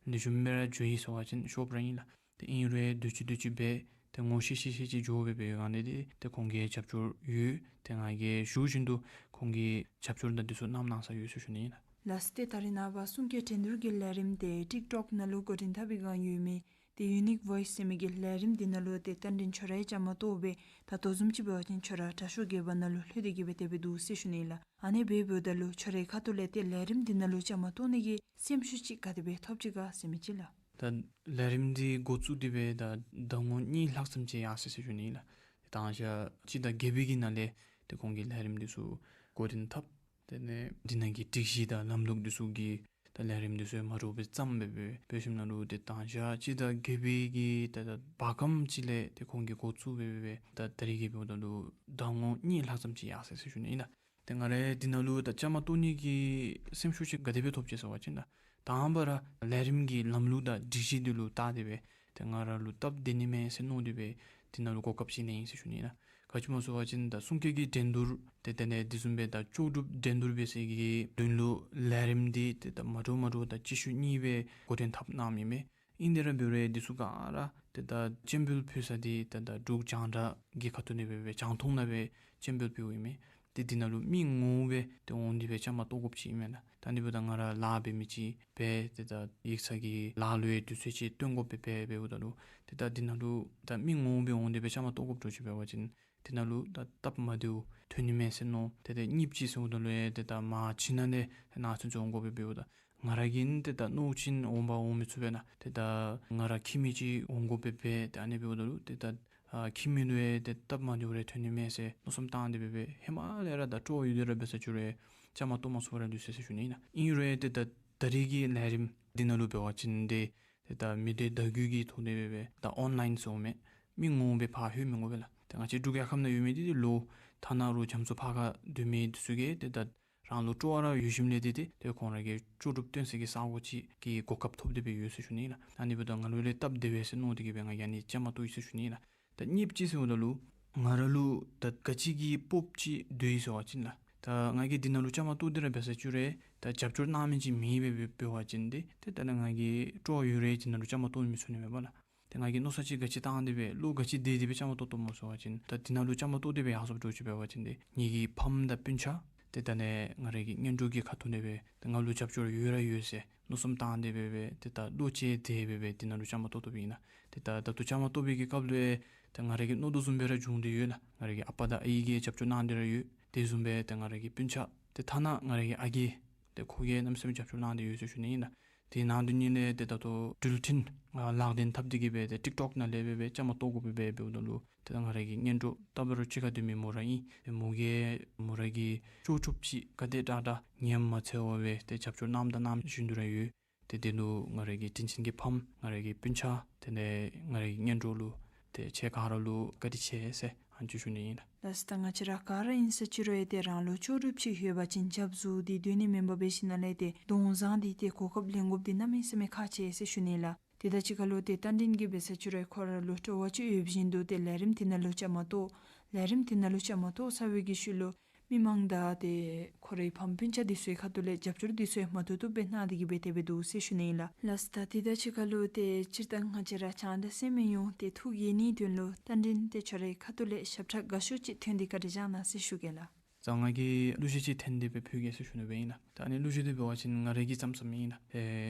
ལེགས་ཤོམ་སྦེ་ར་འགྱོ་ཡི་ཟེར་བ་ཅིན་ཤོབ་ར་ཨིན་ལགས། ཏེ་ཨིན་རུང་དུས་ཅི་དུས་ཅི་འབད་ཏེ་ངོ་ཤེས་ཤེས་ཤེས་ཅིག་འགྱོ་སྦེ་འབད་བའི་སྒང་ལས་ཏེ་ཏེ་ཁོང་གིས་རྒྱབ་སྐྱོར་ཡོད། ཏེ་ང་གིས་ཞུ་བཞིན་དུ་ཁོང་གིས་རྒྱབ་སྐྱོར་དང་འདི་ཚུ་གནང་གནང་ས་ཡོད་ཟེར་ཞུ་ནི་ཨིན་ལགས། ལགས་སོ། ཏེ་ད་རེས་ནངས་པ་གསུང་སྐད་འགྲན་བསྡུར་གྱི་ལས་རིམ་དེ་ཊིཀ་ཊོཀ་ནང་ལུ་འགོ་འདྲེན་འཐབ་པའི་སྒང་ཡོད་མི་ཏེ་ཡུ་ནིཀ་ཝོའིསི་ཟེར་མི་གི་ལས་རིམ་འདི་ནང་ལུ་ཏེ་རྟ་མགྲིན་ཁྱོད་ར་ཡང་བཅའ་མར་གཏོགས་སྦེ་ད་ལྟོ་བཟུམ་ཅིག་འབད་བ་ཅིན་ཁྱོད་ར་དྲག་ཤོས་བརྒྱད་པ་ནང་ལུ་ལྷོད་དེ་གི་སྦེ་དེ་སྦེ་འདུག་ཟེར་ཞུ་ནི་ཨིན་ལགས། ཨ་ནི་སྦེ་འབདཝ་ད་ལུ་ཁྱོད་རའི་ཁ་ཐུག་ལས་ཏེ་ལས་རིམ་འདི་ནང་ལུ་བཅའ་མར་གཏོགས་ནི་གི་སེམས་ཤུགས་ཅིག་ག་དེ་སྦེ་ཐོབ་ཅི་ག་ཟེར་མི་ཅིག་ལགས། ད་ལས་རིམ་འདི་འགོ་བཙུགས་ཏེ་སྦེ་ད་ཟླ་ངོ་གཉིས་ལྷག་ཙམ་ཅིག་ཡར་སོ་ཡི་ཟེར་ཞུ་ནི་ཨིན་ལགས། ད་ང་བཅས་སྤྱི་ཟླ་བརྒྱད་པའི་གི་ནང་ལས་ཏེ་ཁོང་གིས་ལས་རིམ་འདི་ཚུ་འགོ་འདྲེན་འཐབ། དེ་ལས་འདི་ནང་གི་སྒྲིག་གཞི་དང་ལམ་ལུགས་འདི་ཚུ་གི་ད་ལས་རིམ་འདི་ཚུ་ཡང་མ་འདྲཝ་སྦེ་བརྩམས་སྦེ་སྦེ་འབད་ཞིནམ་ལས་ཏེ་ད་ང་བཅས་སྤྱི་ཟླ་བརྒྱད་པའི་གི་ད་ད་བར་ཁམས་ཅིག་ལས་ཏེ་ཁོང་གིས་འགོ་བཙུགས་སྦེ་སྦེ་སྦེ་ད་ད་རེས་ཀྱི་འབདཝ་ད་ལུ་ཟླ་ངོ་གཉིས་ལྷག་ཙམ་ཅིག་ཡར་སོ་ཡི་ཟེར་ཞུ་ནི་ཨིན་ལགས། ཏེ་ང་ར་འདི་ནང་ལུ་ད་བཅའ་མར་གཏོགས་ནི་གི་སེམས་ཤུགས་ཅིག་ག་དེ་སྦེ་ཐོབ་ཅི་ཟེར་བ་ཅིན་ད་དང་པ་ར་ལས་རིམ་གྱི་ལམ་ལུགས་དང་སྒྲིག་གཞི་འདི་ལུ་བལྟ་སྟེ་སྦེ་ཏེ་ང་ར་ལུ་སྟབས་བདེ་ནི་མས་ཟེར་མནོ་སྟེ་སྦེ་འདི་ནང་ལུ་གོ་སྐབས་ཅིག་ལེན་ཡི་ཟེར་ཞུ་ནི་ཨིན་ལགས། ག་ཅི་སྨོ་ཟེར་བ་ཅིན་ད་གསུང་སྐད་ཀྱི་འགྲན་བསྡུར་ཏེ་དེ་ལས་དེ་བཟུམ་སྦེ་ད་ལྕོགས་གྲུབ་འགྲན་བསྡུར་འབད་ས་གི་དོན་ལུ་ལས་རིམ་འདི་ཏེ་ད་མ་འདྲཝ་མ་འདྲཝ་ད་གཅིག་ཤུལ་གཉིས་སྦེ་འགོ་འདྲེན་འཐབ་གནངམ་ཨིན་མས། ཨིན་དེ་ར་འབད་རུང་འདི་ཚུ་ག་ར་ཏེ་ད་སྤྱན་འབུལ་ཕུལ་ས་འདི་ད་ད་འབྲུག་རྒྱང་བསྒྲགས་ཀྱི་ཁ་ཐུག་ནང་སྦེ་སྦེ་རྒྱང་མཐོང་ནང་སྦེ་སྤྱན་འབུལ་ཕུལཝ་ཨིན་མས། ཏེ་འདི་ནང་ལུ་མི་ངོ་མ་སྦེ་ཏེ་འོང་སྟེ་སྦེ་བཅའ་མར་གཏོགས་དགོཔ་ཅིག་ཨིན་མས་ལགས། ད་འདི་འབདཝ་ད་ང་ར་ལཱ་འབད་མི་ཅིག་སྦེ་ཏེ་ད་ཡིག་ཚང་གི་ལཱ་ལུ་ཡང་དུས་ཚོད་ཅིག་བཏོན་དགོཔ་སྦེ་འབདཝ་ད་ལུ་ཏེ་ད་འདི་ནང་ལུ་ད་མི་ངོ་མ་སྦེ་འོང་སྟེ་སྦེ་བཅའ་མར་གཏོགས་དགོཔ་འདྲཝ་ཅིག་འབད་བ་ཅིན་འདི་ནང་ལུ་ད་སྟབས་མ་བདེཝ་ཐོན་ནི་མས་ཟེར་མནོ། ཏེ་ད་གཉིསཔ་ཅིག་ཟེརཝ་ད་ལུ་ཡང་ཏེ་ད་མར་ཕྱི་ནང་ལས་ནང་ཚུན་ཚོད་འོང་དགོཔ་སྦེ་འབདཝ་ད་ང་ར་གིས་ཏེ་ད་མནོ་ཅིན་འོང་པ་འོང་མི་ཚུགས་པས་ན། ཏེ་ད་ང་ར་ཁྱིམ་མི་ཅིག་འོང་དགོཔ་སྦེ་འབད། ཏེ་ཨ་ནི་འབདཝ་ད་ལུ་ཏེ་ད་ཨ་ཁྱིམ་མི་ལུ་ཡང་ཏེ་སྟབས་མ་བདེཝ་རེ་ཐོན་ནི་མས་ཟེར་མནོ་བསམ་བཏང་སྟེ་སྦེ་སྦེ་ཧེ་མ་ལས་ར་ད་སྤྲོ་བ་ཡོད་དེ་ར་འབད་ས་ཅིག་རུང་བཅའ་མར་གཏོགས་མ་ཚུགས་པར་ར་ལུས་སོ་ཡི་ཟེར་ཞུ་ནི་ཨིན་ལགས། ཨིན་རུང་ཏེ་ད་ད་རེས་ཀྱི་ལས་རིམ་འདི་ནང་ལུ་འབད་བ་ཅིན་ཏེ་ཏེ་ད་མི་སྡེ་བརྡ་བརྒྱུད་ཀྱི་ཐོག་ནས་སྦེ་སྦེ་ད་ཨོན་ལའིན་ཟེརཝ་མས། མི་ངོ་མ་སྦེ་ཕར་ལྷོད་མི་དགོ་པས་ལགས། ཏེ་ང་བཅས་འབྲུག་རྒྱལ་ཁབ་ནང་ཡོད་མི་འདི་ཏེ་ལོ་ཐ་ན་རུང་རྒྱ་མཚོ་ཕར་ཁར་སྡོད་མི་འདི་ཚུ་གིས་ཏེ་ད་རང་ལུ་སྤྲོ་བ་ར་ཡོད་ཞིནམ་ལས་ཏེ་ཏེ་ཏེ་ཁོང་ར་གིས་ལྕོགས་གྲུབ་སྟོན་ས་གི་ས་གོ་ཅིག་གི་གོ་སྐབས་ཐོབ་སྟེ་སྦེ་ཡོད་ཟེར་ཞུ་ནི་ཨིན་ལགས། ཨ་ནི་འབདཝ་ད་ང་ལུ་ལས་སྟབས་བདེ་བས་ཟེར་མནོ་སྟེ་གི་སྦེ་ང་གིས་ཨ་ནི་བཅའ་མར་གཏོགས་ཡི་ཟེར་ཞུ་ནི་ཨིན་ལགས། ད་གཉིསཔ་ཅིག་ཟེརཝ་ད་ལུ་ང་ར་ལུ་ད་ག་ཅི་གི་སྤོབས་པ་ཅིག་འདུག་ཡི་ཟེར་བ་ཅིན་ལགས། ད་ང་གིས་འདི་ནང་ལུ་བཅའ་མར་གཏོགས་ཏེ་ར་འབད་ས་ཅིག་རུང་ད་རྒྱབ་སྐྱོར་གནང་མི་ཅིག་མེད་པར་འབད་བ་ཅིན་ཏེ་ཏེ་ད་ནཱ་ང་གིས་སྤྲོ་བ་ཡོད་རུང་འདི་ནང་ལུ་བཅའ་མར་གཏོགས་མི་ཚུགས་ནི་མས་པ་ལགས། ཏེ་ང་གིས་མནོ་བསམ་ཅིག་ག་ཅི་བཏང་སྟེ་སྦེ་བློ་ག་ཅི་གཏད་དེ་སྦེ་བཅའ་མར་གཏོགས་གཏོགསཔ་སྨོ་ཟེར་བ་ཅིན་ད་འདི་ནང་ལུ་བཅའ་མར་གཏོགས་ཏེ་སྦེ་ཡར་སོཔ་འདྲཝ་ཅིག་འབད་བ་ཅིན་ཏེ་ངེ་གི་ཕམ་དང་སྤུན་ཆ་ཏེ་ད་ནི་ང་རའི་གི་གཉེན་གྲོགས་ཀྱི་ཁ་ཐུག་ནས་སྦེ་ཏེ་ང་ལུ་རྒྱབ་སྐྱོར་ཡོད་ར་ཡོད་ཟེར་མནོ་བསམ་བཏང་སྟེ་སྦེ་སྦེ་ཏེ་ད་བློ་གཏད་དེ་སྦེ་སྦེ་འདི་ནང་ལུ་བཅའ་མར་གཏོགས་གཏོགསཔ་ཨིན་ལགས། ཏེ་ད་ད་ལྟོ་བཅའ་མར་གཏོགས་པའི་གི་སྐབས་ལུ་ཡང་ཏེ་ང་རའི་གི་མནོ་དོ་བཟུམ་སྦེ་ར་འབྱུང་སྟེ་ཡོད་ལགས། ང་རའི་གི་ཨ་པ་དང་ཨའི་གིས་རྒྱབ་སྐྱོར་གནང་སྟེ་ར་ཡོད། དེ་བཟུམ་སྦེ་ཏེ་ང་རའི་གི་སྤུན་ཆ་ཏེ་ཐ་ན་ང་རའི་གི་ཨ་རྒས་ཏེ་ཁོ་གིས་གནམ་མེད་ས་མེད་རྒྱབ་སྐྱོར་གནང་སྟེ་ཡོད་ཟེར་ཞུ་ནི་ཨིན་ལགས། དེ་ནང་དོན་ཉིད་ལས་ཏེ་ད་ལྟོ་འགྲུལ་འཕྲིན་ལག་ལེན་འཐབ་སྟེ་གི་སྦེ་ཏེ་ཊིཀ་ཊོཀ་ནང་ལས་སྦེ་སྦེ་བཅའ་མར་གཏོགས་དགོ་པས་སྦེ་འབདཝ་ད་ལུ་ཏེ་ད་ང་རའི་གི་གཉེན་གྲོགས་ད་བར་གཅིག་ཁར་སྡོད་མི་མོ་ར་ཨིན། ཏེ་མོ་གིས་མོ་ར་གིས་ལྕོགས་གྲུབ་ཅིག་ག་དེ་དྲག་དྲག་ཉམས་མ་འཚེར་བར་སྦེ་ཏེ་རྒྱབ་སྐྱོར་གནངམ་དང་གནང་བཞིན་དུ་ར་ཡོད། ཏེ་དེ་ལུ་ང་རའི་གི་དྲིན་ཅན་གྱི་ཕམ་ང་རའི་གི་སྤུན་ཆ་དེ་ལས་ང་རའི་གི་གཉེན་གྲོགས་ལུ་ཏེ་ཁྱེད་ག་ར་ལུ་བཀའ་དྲིན་ཆེ་ཟེར་ཨ་ནི་ཅིག་ཞུ་ནི་ཨིན་ལགས། ལགས་སོ། ད་ང་བཅས་ར་ག་ར་ཨིན་ས་ཅིག་རུང་ཡང་ཏེ་རང་ལུ་ལྕོགས་གྲུབ་ཅིག་ཡོད་པ་ཅིན་སྐྱབས་བཅོལ་ཏེ་སྡོད་ནི་མེན་པར་འབད་ཞིནམ་ལས་ཏེ་གདོང་བཟང་སྟེ་ཏེ་གོ་སྐབས་ལེན་དགོཔ་འདི་གནམ་མེད་ས་མེད་ཁག་ཆེ་ཟེར་ཞུ་ནི་ལགས། དེ་དང་གཅིག་ཁར་ལུ་ཏེ་རྟ་མགྲིན་གྱིས་འབད་ས་ཅིག་རུང་ཁོ་ར་ལུ་སྤྲོ་བ་ཅིག་ཡོད་བཞིན་དུ་ཏེ་ལས་རིམ་དེ་ནང་ལུ་བཅའ་མར་གཏོགས། ལས་རིམ་དེ་ནང་ལུ་བཅའ་མར་གཏོགས་ཚར་བའི་གི་ཤུལ་ལུ་མི་མང་དང་ཏེ་ཁོ་རའི་ཕམ་སྤུན་ཆ་འདི་ཚུ་གི་ཁ་ཐུག་ལས་རྒྱབ་སྐྱོར་འདི་ཚུ་ཡང་མ་བཏུབ་བཏུབ་སྦེ་གནང་སྟེ་གི་སྦེ་དེ་སྦེ་འདུག་ཟེར་ཞུ་ནི་ཨིན་ལགས། ལགས་སོ། ད་དེ་དང་གཅིག་ཁར་ལུ་ཏེ་སྤྱིར་བཏང་ང་བཅས་ར་རྒྱང་བསྒྲགས་ཟེར་མི་ཡོངས་ཏེ་ཐུགས་དགྱེས་ནིའི་དོན་ལུ་རྟ་མགྲིན་ཏེ་ཁྱོད་རའི་ཁ་ཐུག་ལས་ཞབས་ཁྲ་དགའ་ཤོས་ཅིག་ཐོན་ཏེ་བཀའ་དྲིན་བསྐྱང་གནང་ཟེར་ཞུ་གེ་ལགས། ད་ང་གིས་གླུ་གཞས་ཅིག་འཐེན་ཏེ་སྦེ་ཕུལ་གེ་ཟེར་ཞུ་ནི་སྦེ་ཨིན་ལགས། ད་ཨ་ནི་གླུ་གཞས་འདི་འབད་བ་ཅིན་ང་རའི་གི་ཙམ་ཙམ་མེན་ལགས། ཏེ་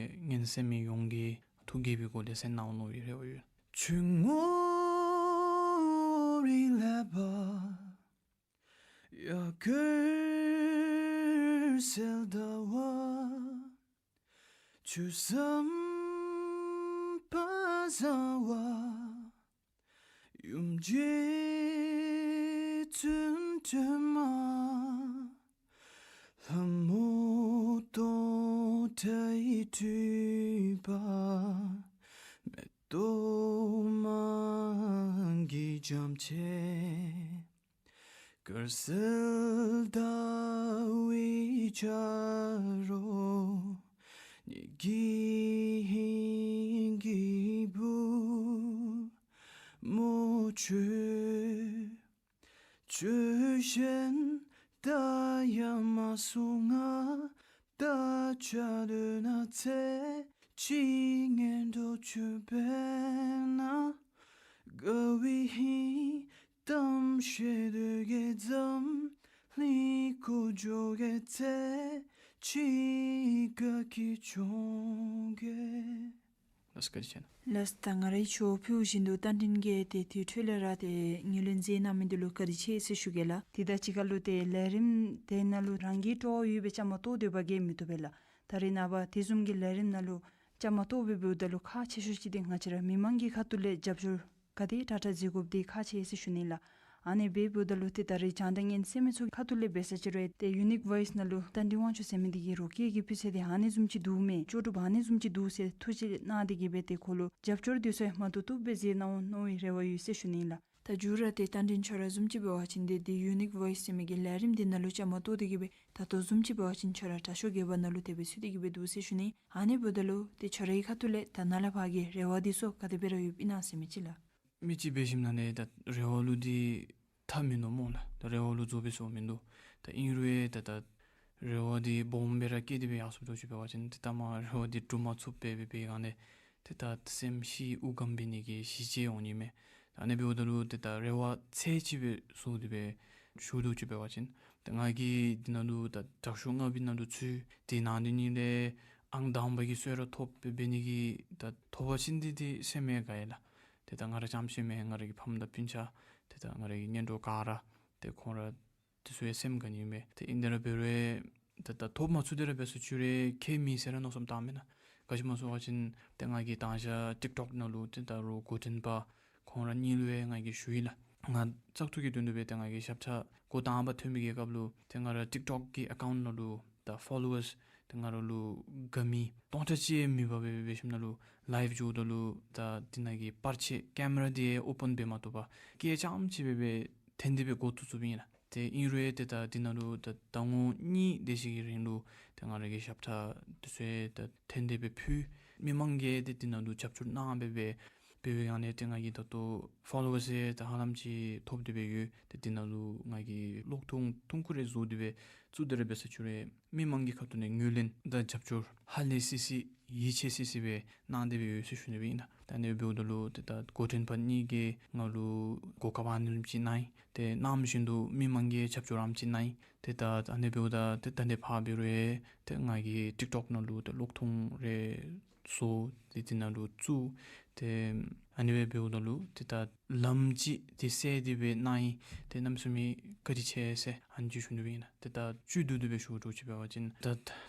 ཉན་གསན་མི་ཡོངས་ཀྱི་ཐུགས་དགྱེས་པའི་སྒོ་ལས་གསན་གནང་འོང་མནོ་བའི་རེ་བ་ཡོད། ཆུ་ངོ་རིང་ལས་བབས་ཡར་གོས་གསལ་ཟླ་བ། ཆུ་ཟམ་པ་བཟང་བ། ཡུམ་རྗེ་བཙུན་སྒྲོལ་མ། ལྷ་མོ་སྟོང་ཕྲག་སྤྲུལ་པ། མེ་ཏོག་མང་གི་འཇམ་ཅན། དཀར་གསལ་ཟླ་བའི་ཆ་རོགས། ཉིད་ཀྱི་ཧིང་གི་བུ་མོ་ཁྱོད། ཁྱོད་གཞན་ད་ཡང་མ་གསུང་ང་། ད་ཆ་དོ་ན་ཚེ་གཅིག་ངན་འགྲོ་བཅུག་པས་ན། དགའ་བའི་ཧིང་གཏམ་བཤད་དོ་གེ། འཛམ་གླིང་འཁོར་འགྱོ་གེ། ཚེ་གཅིག་དགའ་སྐྱིད་འབྱུང་གེ། ལགས་སོ། བཀའ་དྲིན་ཆེ་གནང་། ལགས་སོ། ད་ང་རའི་ཆོས་ཕུལ་བཞིན་དུ་རྟ་མགྲིན་གྱིས་ཏེ་དེ་འཕྲོ་ལས་ར་ཏེ་ངོས་ལེན་མཛད་གནང་མི་འདི་ལུ་བཀའ་དྲིན་ཆེ་ཟེར་ཞུ་གེ་ལགས། དེ་དང་གཅིག་ཁར་ལུ་ཏེ་ལས་རིམ་དེ་ནང་ལུ་རང་གི་སྤྲོ་བ་ཡོད་པའི་བཅའ་མར་གཏོགས་སྡོད་པ་གིས་མི་བཏུབ་པས་ལགས། ད་རེས་ནངས་པ་དེ་བཟུམ་གྱི་ལས་རིམ་ནང་ལུ་བཅའ་མར་གཏོགས་སྦེ་འབདཝ་ད་ལུ་ཁག་ཆེ་ཤོས་ཅིག་འདི་ང་བཅས་ར་མི་མང་གི་ཁ་ཐུག་ལས་རྒྱབ་སྐྱོར་ག་དེ་དྲག་དྲག་མཛད་དགོཔ་འདི་ཁག་ཆེ་ཟེར་ཞུ་ནི་ལགས། ཨ་ནི་སྦེ་འབདཝ་ད་ལུ་ཏེ་ད་རེས་རྒྱང་བསྒྲགས་ཉན་གསན་མི་ཚུ་ཁ་ཐུག་ལས་འབད་ས་ཅིག་རུང་ཏེ་ཡུ་ནིཀ་ཝོའིསི་ནང་ལུ་རྟ་མགྲིན་དབང་ཕྱུག་ཟེར་མི་འདི་གིས་རོགས་སྐྱེས་ཀྱི་སྤུས་ཚད་འདི་ཨ་ནི་བཟུམ་ཅིག་འདུག་མས། ལྕོགས་གྲུབ་ཨ་ནི་བཟུམ་ཅིག་འདུག་ཟེར་ཐུགས་རྗེ་གནང་སྟེ་གི་སྦེ་ཏེ་ཁོ་ལུ་རྒྱབ་སྐྱོར་འདི་ཚུ་ཡང་མ་བཏུབ་བཏུབ་སྦེ་མཛད་གནང་འོང་མནོ་བའི་རེ་བ་ཡོད་ཟེར་ཞུ་ནི་ལགས། ད་མཇུག་ར་ཏེ་རྟ་མགྲིན་ཁྱོད་ར་བཟུམ་ཅིག་འབད་བ་ཅིན་ཏེ་འདི་ཡུ་ནིཀ་ཝོའིསི་ཟེར་མི་གི་ལས་རིམ་འདི་ནང་ལུ་བཅའ་མར་གཏོགས་ཏེ་གི་སྦེ་ད་ལྟོ་བཟུམ་ཅིག་འབད་བ་ཅིན་ཁྱོད་ར་དྲག་ཤོས་རྒྱལ་ཁབ་ནང་ལུ་དེ་སྦེ་ཚུད་དེ་གི་སྦེ་འདུག་ཟེར་ཞུ་ནི། ཨ་ནི་འབདཝ་ད་ལུ་ཏེ་ཁྱོད་རའི་ཁ་ཐུག་ལས་ད་ནཱ་ལས་ཕར་གྱི་རེ་བ་འདི་ཚུ་ག་དེ་སྦེ་ར་ཡོདཔ་ཨིན་ན་ཟེར་མི་ཅིག་ལགས། མི་ཅིག་འབད་ཞིནམ་ལས་ད་རེ་བ་ལུ་འདི་མཐའ་མིན་འདུག་སྨོ་ལགས། ད་རེ་བ་ལུ་རྫོགས་པའི་སྲོལ་མིན་འདུག། ད་ཨིན་རུང་ཡང་ད་ད་རེ་བ་འདི་སྦོམ་སྦེ་ར་བསྐྱེད་དེ་སྦེ་ཡར་སོང་འགྱོ་ཅི་འབད་བ་ཅིན་ཏེ་ད་མ་རེ་བ་འདི་འགྲུབ་མ་ཚུགསཔ་སྦེ་འབད་བའི་སྒང་ལས་ཏེ་ད་སེམས་ཤི་དབུགས་འགམ་འབད་ནི་གི་གཞི་བཅས་འོང་ནི་མས། ད་ཨ་ནི་འབདཝ་ད་ལུ་ཏེ་ད་རེ་བ་ཚད་ཅིག་སྦེ་བཟོ་སྟེ་སྦེ་ཞུ་དོ་ཅི་འབད་བ་ཅིན་ཏེ་ང་གིས་འདི་ནང་ལུ་ད་དྲག་ཤོས་ལྔ་པའི་ནང་ལུ་ཚུད། དེ་ནང་འདི་ནི་ལས་ཨང་དང་པ་གི་གསོལ་རས་ཐོབ་སྦེ་འབད་ནི་གི་ད་ཐོབ་པ་ཅིན་འདི་ཏེ་སེམས་ཡང་དགའ་ཡི་ལགས། ཏེ་ད་ང་ར་རྐྱངམ་ཅིག་མེན། ང་ར་གི་ཕམ་དང་སྤུན་ཆ་ཏེ་ད་ང་ར་གི་གཉེན་གྲོགས་ག་ར་ཏེ་ཁོང་ར་འདི་ཚུ་ཡང་སེམས་དགའ་ནི་མས། ཏེ་ཨིན་དེ་ར་འབད་རུང་ཏེ་ད་ཐོབ་མ་ཚུགས་དེ་ར་འབད་སོང་ཅི་རུང་ཁྱད་མེད་ཟེར་ར་མནོ་བསམ་བཏངམ་མེན་ན། ག་ཅི་སྨོ་ཟེར་བ་ཅིན་ཏེ་ང་གིས་ད་ཅི་ཊིཀ་ཊོཀ་ནང་ལུ་ཏེ་ད་རུང་འགོ་འདྲེན་པ་ཁོང་ར་གཉིས་ལུ་ཡང་ང་གིས་ཞུ་ཡི་ལགས། ང་བཙག་འཐུ་གི་དོན་ལུ་སྦེ་ཏེ་ང་གིས་ཞབས་ཁྲ་འགོ་དང་པ་ཐོན་མི་གི་སྐབས་ལུ་ཏེ་ང་ར་ཊིཀ་ཊོཀ་གི་ཨེ་ཀའུནཊ་ནང་ལུ་ད་ཕོ་ལོ་ཝརསི་ཏེ་ང་ར་ལུ་དགའ་མི་སྟོང་ཕྲག་གཅིག་མེད་པར་སྦེ་འབད་ཞིནམ་ལས་ལའིབ་འགྱོཝ་ད་ལུ་ད་འདི་ནང་གི་པར་ཆས་ཀེ་མེ་ར་འདི་ཡང་ཨོ་པཱན་འབད་མ་བཏུབ་པར་སྐད་རྐྱངམ་ཅིག་སྦེ་འབད་འཐེན་ཏེ་སྦེ་འགོ་བཙུགས་བཙུགསཔ་ཨིན་ལགས། ཏེ་ཨིན་རུང་ཡང་ཏེ་ད་འདི་ནང་ལུ་ད་ཟླ་ངོ་གཉིས་དེ་ཅིག་གི་རིང་ལུ་ཏེ་ང་ར་གིས་ཞབས་ཁྲ་འདི་ཚུ་ཡང་ད་འཐེན་ཏེ་སྦེ་ཕུལ། མི་མང་གིས་ཏེ་འདི་ནང་ལུ་རྒྱབ་སྐྱོར་གནང་སྦེ་འབད་འབད་བའི་སྒང་ལས་ཏེ་ང་གིས་ད་ལྟོ་ཕོ་ལོ་ཝརསི་ཡང་ད་ཧ་ལམ་ཅིག་ཐོབ་སྟེ་སྦེ་ཡོད། ཏེ་འདི་ནང་ལུ་ང་གིས་གློག་ཐུང་ཐུང་ཀུ་རེ་བཟོ་སྟེ་སྦེ་བཙུགས་ཏེ་ར་འབད་སོང་ཅི་རུང་མི་མང་གི་ཁ་ཐུག་ནས་ངོས་ལེན་དང་རྒྱབ་སྐྱོར་ཧ་ལས་སི་སི་ཡིད་ཆེས་སི་སི་སྦེ་གནང་སྟེ་སྦེ་ཡོད་ཟེར་ཞུ་ནི་སྦེ་ཨིན་ལགས། ད་ཨ་ནི་འབདཝ་ད་ལུ་ཏེ་ད་འགོ་འདྲེན་པ་གཉིས་ཀྱིས་ང་ལུ་གོ་སྐབས་ཨ་ནི་བཟུམ་ཅིག་གནང་ཡི། ཏེ་གནམ་མེད་ས་མེད་མི་མང་གི་རྒྱབ་སྐྱོར་ཨ་ནེམ་ཅིག་གནང་ཡི། ཏེ་ད་ཨ་ནི་འབདཝ་ད་ཏེ་ད་ལས་ཕར་འབད་རུང་ཏེ་ང་གིས་ཊིཀ་ཊོཀ་ནང་ལུ་ཏེ་གློག་ཐུང་རེ་བཟོ་སྟེ་འདི་ནང་ལུ་བཙུགས། ཏེ་ཨ་ནི་སྦེ་འབདཝ་ད་ལུ་ཏེ་ད་ལམ་ཅིག་ཏེ་སེལ་ཏེ་སྦེ་གནང་ཡི། ཏེ་གནམ་མེད་ས་མེད་བཀའ་དྲིན་ཆེ་ཟེར་ཨ་ནི་ཅིག་ཞུ་ནི་སྦེ་ཨིན་ལགས། ཏེ་ད་བཅུད་བསྡུ་སྟེ་སྦེ་ཞུ་དོ་ཅིག་འབད་བ་ཅིན་ད་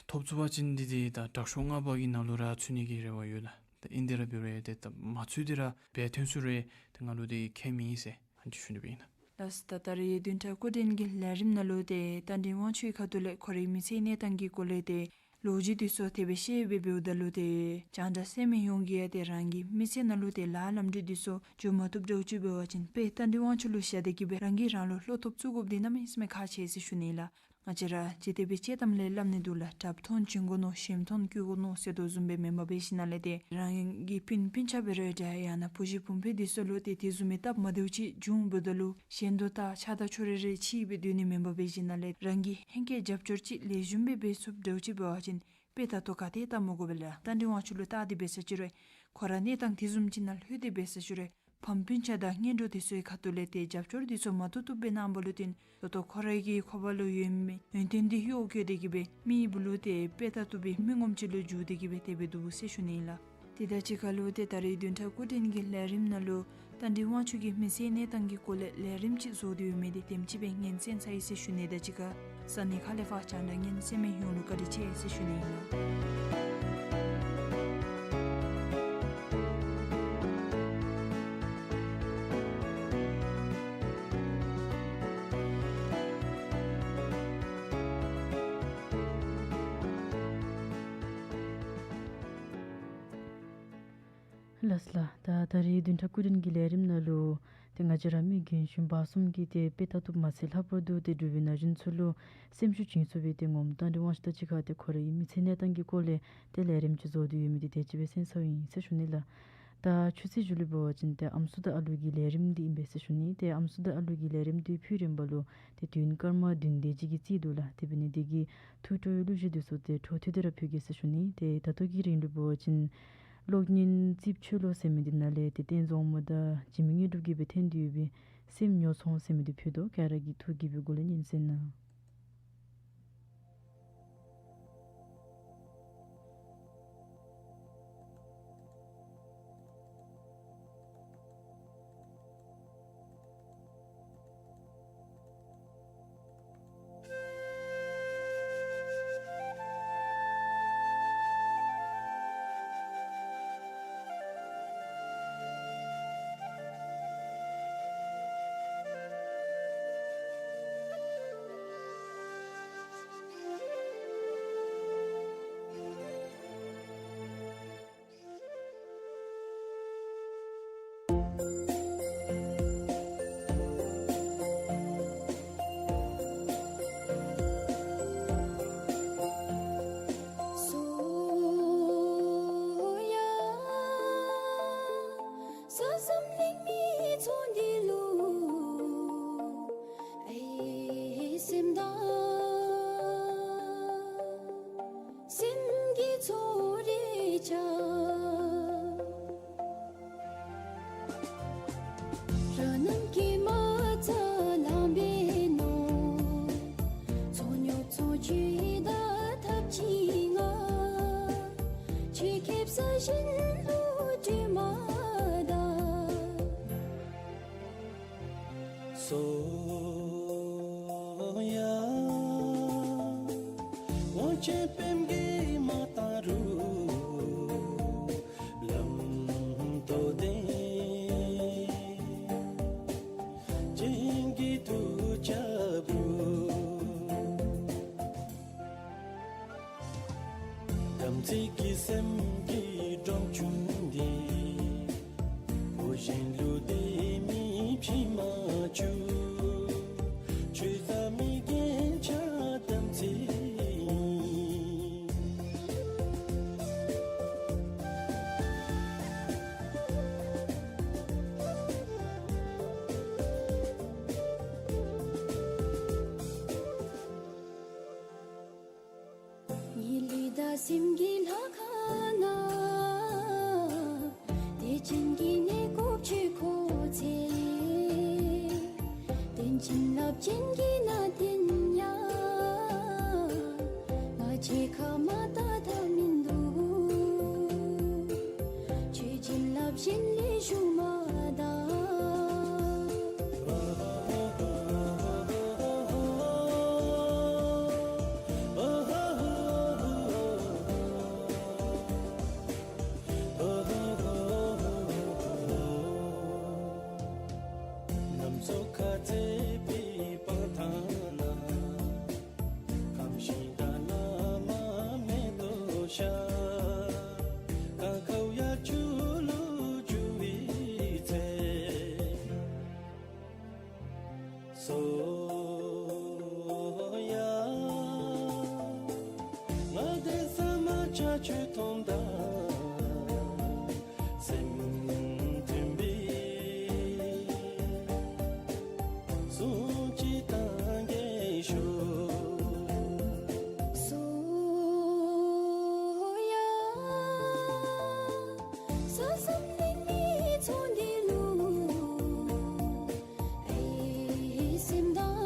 ཐོབ་ཚུགས་པ་ཅིན་འདི་ཏེ་ད་དྲག་ཤོས་ལྔ་པ་གི་ནང་ལུ་ར་ཚུད་ནི་གི་རེ་བ་ཡོད་ལགས། ད་ཨིན་དེ་ར་འབད་རུང་ཏེ་ད་མ་ཚུད་དེ་ར་སྦེ་ཐོན་སོང་རུང་ཏེ་ང་ལུ་ཏེ་ཁྱད་མེད་ཟེར་ཨ་ནི་ཅིག་ཞུ་ནི་སྦེ་ཨིན་ལགས། ལགས་སོ། ད་ད་རེས་བདུན་ཕྲག་སྐུ་མགྲོན་གྱི་ལས་རིམ་ནང་ལུ་ཏེ་རྟ་མགྲིན་དབང་ཕྱུག་ཁ་ཐུག་ལས་ཁོ་རའི་མི་ཚེའི་གནས་སྟངས་ཀྱི་སྐོར་ལས་ཏེ་ལོ་རྒྱུས་འདི་ཚུ་དེ་སྦེ་བཤད་སྦེ་འབདཝ་ད་ལུ་ཏེ་རྒྱང་བསྒྲགས་གསན་མི་ཡོངས་ཀྱིས་ཡང་ཏེ་རང་གི་མི་ཚེ་ནང་ལུ་ཏེ་ལཱ་ལམ་འགྲུལ་འདི་ཚུ་འགྱོ་མ་བཏུབ་འདྲཝ་ཅིག་འབད་བ་ཅིན་དཔེ་རྟ་མགྲིན་དབང་ཕྱུག་ལུ་བཞག་སྟེ་གི་སྦེ་རང་གིས་རང་ལུ་བློ་སྟོབས་བཙུགས་དགོཔ་འདི་གནམ་མེད་ས་མེད་ཁག་ཆེ་ཟེར་ཞུ་ནི་ལགས། ང་བཅས་ར་ཅི་དེ་སྦེ་དཔྱེ་གཏམ་ལས་སླབ་ནི་འདུག་ལགས། དྲགཔ་མཐོང་བྱིན་དགོ་མནོ། ཞེམ་མཐོང་བསྐུལ་དགོ་མནོ་ཟེར་དོ་བཟུམ་སྦེ་མེན་པར་སྦེ་ཞིནམ་ལས་ཏེ་རང་གི་སྤུན་སྤུན་ཆ་འབད་རུང་འདྲ་ཡང་ན་བུ་གཞི་བུམོ་སྦེ་འདི་ཚུ་ལུ་ཏེ་དེ་བཟུམ་མའི་སྟབས་མ་བདེཝ་ཅིག་བྱུང་འབདཝ་ད་ལུ་གཞན་དོན་དག་ཆ་དང་ཕྱོགས་རེ་རེ་ཕྱེ་སྦེ་སྡོད་ནི་མེན་པར་སྦེ་ཞིནམ་ལས་རང་གིས་ཧེང་སྐལ་རྒྱབ་སྐྱོར་ཅིག་ལེགས་ཤོམ་སྦེ་འབད་ཚུགསཔ་འདྲཝ་ཅིག་འབད་བ་ཅིན་དཔེ་ལྟ་སྟེ་ག་ཏེ་བལྟ་མི་དགོ་པས་ལགས། རྟ་མགྲིན་དབང་ཕྱུག་ལུ་བལྟ་སྟེ་འབད་ས་ཅིག་རུང་ཁོ་ར་གནས་སྟངས་དེ་བཟུམ་ཅིག་ནང་ལྷོད་དེ་འབད་ས་ཅིག་རུང་ཕམ་སྤུན་ཆ་དང་གཉེན་གྲོགས་དེ་ཚུ་གི་ཁ་ཐུག་ལས་ཏེ་རྒྱབ་སྐྱོར་དེ་ཚུ་མ་ཐོབ་ཐོབ་སྦེ་གནང་བ་ལུ་བརྟེན་ད་ལྟོ་ཁོ་ར་གི་ཁོག་པ་ལུ་ཡོད་མི་ཡོན་ཏན་དེ་གཡོག་བཀོལ་ཏེ་གི་སྦེ་མི་གི་སྦུག་ལུ་ཏེ་དཔེ་ལྟ་བཏུབ་པའི་མི་ངོམ་ཅིག་ལུ་འགྱུར་ཏེ་གི་སྦེ་དེ་སྦེ་འདུག་ཟེར་ཞུ་ནི་ཨིན་ལགས། དེ་དང་གཅིག་ཁར་ལུ་ཏེ་ད་རེས་བདུན་ཕྲག་སྐུ་མགྲོན་གྱི་ལས་རིམ་ནང་ལུ་རྟ་མགྲིན་དབང་ཕྱུག་གི་མི་ཚེའི་གནས་སྟངས་ཀྱི་སྐོར་ལས་ལས་རིམ་ཅིག་བཟོ་སྟེ་ཡོད་མི་དེ་དེམ་ཅིག་སྦེ་སྙན་གསན་ཚར་ཡི་ཟེར་ཞུ་ནི་དང་གཅིག་ཁར་གསན་ནི་ཁ་ལས་ཕར་རྒྱང་བསྒྲགས་ཉན་གསན་མི་ཡོངས་ལུ་བཀའ་དྲིན་ཆེ་ཟེར་ཞུ་ནི་ཨིན་ལགས། ལགས་སོ་ལགས། ད་ད་རེས་བདུན་ཕྲག་སྐུ་མགྲོན་གྱི་ལས་རིམ་ནང་ལུ་ཏེ་ང་བཅས་ར་མི་རྒན་གཞོན་བར་གསུམ་གྱིས་ཏེ་དཔེ་ལྟ་བཏུབ་མ་ཚད་ལྷག་པར་དུ་ཏེ་འབྲུག་པའི་ན་གཞོན་ཚུ་ལུ་སེམས་ཤུགས་བྱིན་ཚུགས་པའི་ཏེ་ངོམ་རྟ་མགྲིན་དབང་ཕྱུག་དང་གཅིག་ཁར་ཏེ་ཁོ་རའི་མི་ཚེའི་གནས་སྟངས་ཀྱི་སྐོར་ལས་ཏེ་ལས་རིམ་ཅིག་བཟོ་སྟེ་ཡོད་མི་དེ་དེ་ཅིག་སྦེ་གསན་ཚརཝ་ཨིན་ཟེར་ཞུ་ནི་ལགས། ད་ཆུ་ཚོད་བཞི་ལུ་འབད་བ་ཅིན་ཏེ་ཨམ་སྲུ་དང་ཨ་ལུ་གི་ལས་རིམ་འདི་ཨིན་པས་ཟེར་ཞུ་ནི། ཏེ་ཨམ་སྲུ་དང་ཨ་ལུ་གི་ལས་རིམ་འདི་ཕུལ་རིམ་པ་ལུ་ཏེ་དུས་ཡུན་སྐར་མ་བདུན་དེ་ཅིག་གི་རྩིས་འདུག་ལགས། དེ་འབད་ནི་དེ་གིས་ཐུགས་སྤྲོ་བའི་གླུ་གཞས་འདི་ཚུ་ཏེ་འཕྲོ་མཐུད་དེ་ར་ཕུལ་གེ་ཟེར་ཞུ་ནི། ཏེ་ད་ལྟོ་གི་རིང་ལུ་འབད་བ་ཅིན་གློག་བརྙན་རྩིསཔ་ཆོས་ལོ་ཟེར་མི་འདི་ནང་ལས་ཏེ་བསྟན་རྫོང་མ་དང་འཇིགས་མེད་དངོས་གྲུབ་ཀྱིས་སྦེ་འཐེན་ཏེ་ཡོད་པའི་སེམས་ཉོ་ཚོང་ཟེར་མི་འདི་ཕུལ་དོ། ག་ར་གིས་ཐུགས་དགྱེས་པའི་སྒོ་ལས་ཉན་གསན་གནང་། ས་འཛམ་གླིང་མི་ཚོགས་འདི་ལུ་ཨེ་སེམས་དང་སེམས་ཀྱི་ཚོར་རེ་ཆ། རང་རྣམས་ཀྱི་མ་རྩ་ལང་པའི་ནོར། ཚོགས་རྙོག་ཚོགས་ཆུ་ཡི་ད་ཐབས་ཅི་ང་། ཆུ་ཁྱབ་ས་གཞན་ལུ་སྤྲོད་མ་ད། སོ་ཡ། དབང་ཆེན་བེམ་གིས་མ་བཏང་རུང་ལམ་ཐོག་དེ་ཅན་གྱི་ཐུགས་ཆབ་རུང་དམ་ཚིག་གི་སེམས་ཀྱི་སྒྲོམ་ཆུང་འདི། བུ་གཞན་ལུ་དེ་མི་ཕྱི་མ་བཅུག། ཆོས་དང་མི་རྒན་ཆ་དམ་ཚིག་ཨིན། ཉིད་ལུས་དང་སེམས་ཀྱི་ལྷ་ཁང་ན། བདེ་ཆེན་གྱི་གནས་སྐོར་ཆོས་འཁོར་ཚེ། རྟེན་བྱིན་རླབས་ཅན་གྱི་ནང་རྟེན་ཡང་། ང་བཅས་ཁ་མ་བཏགས་ཐབས་མིན་འདུག། ཆོས་བྱིན་རླབས་གཞན་ལས་ཞུགས་མ་ད། ཆོས་མཐོང་དང་སེམས་མཐུན་པའི་གསུང་ཅིག་དང་གེ་ཤོ། སོ་ཡ། ས་སམ་ལི་ནི་ཚོང་འདི་ལུ། ཨེ་སེམས་དང་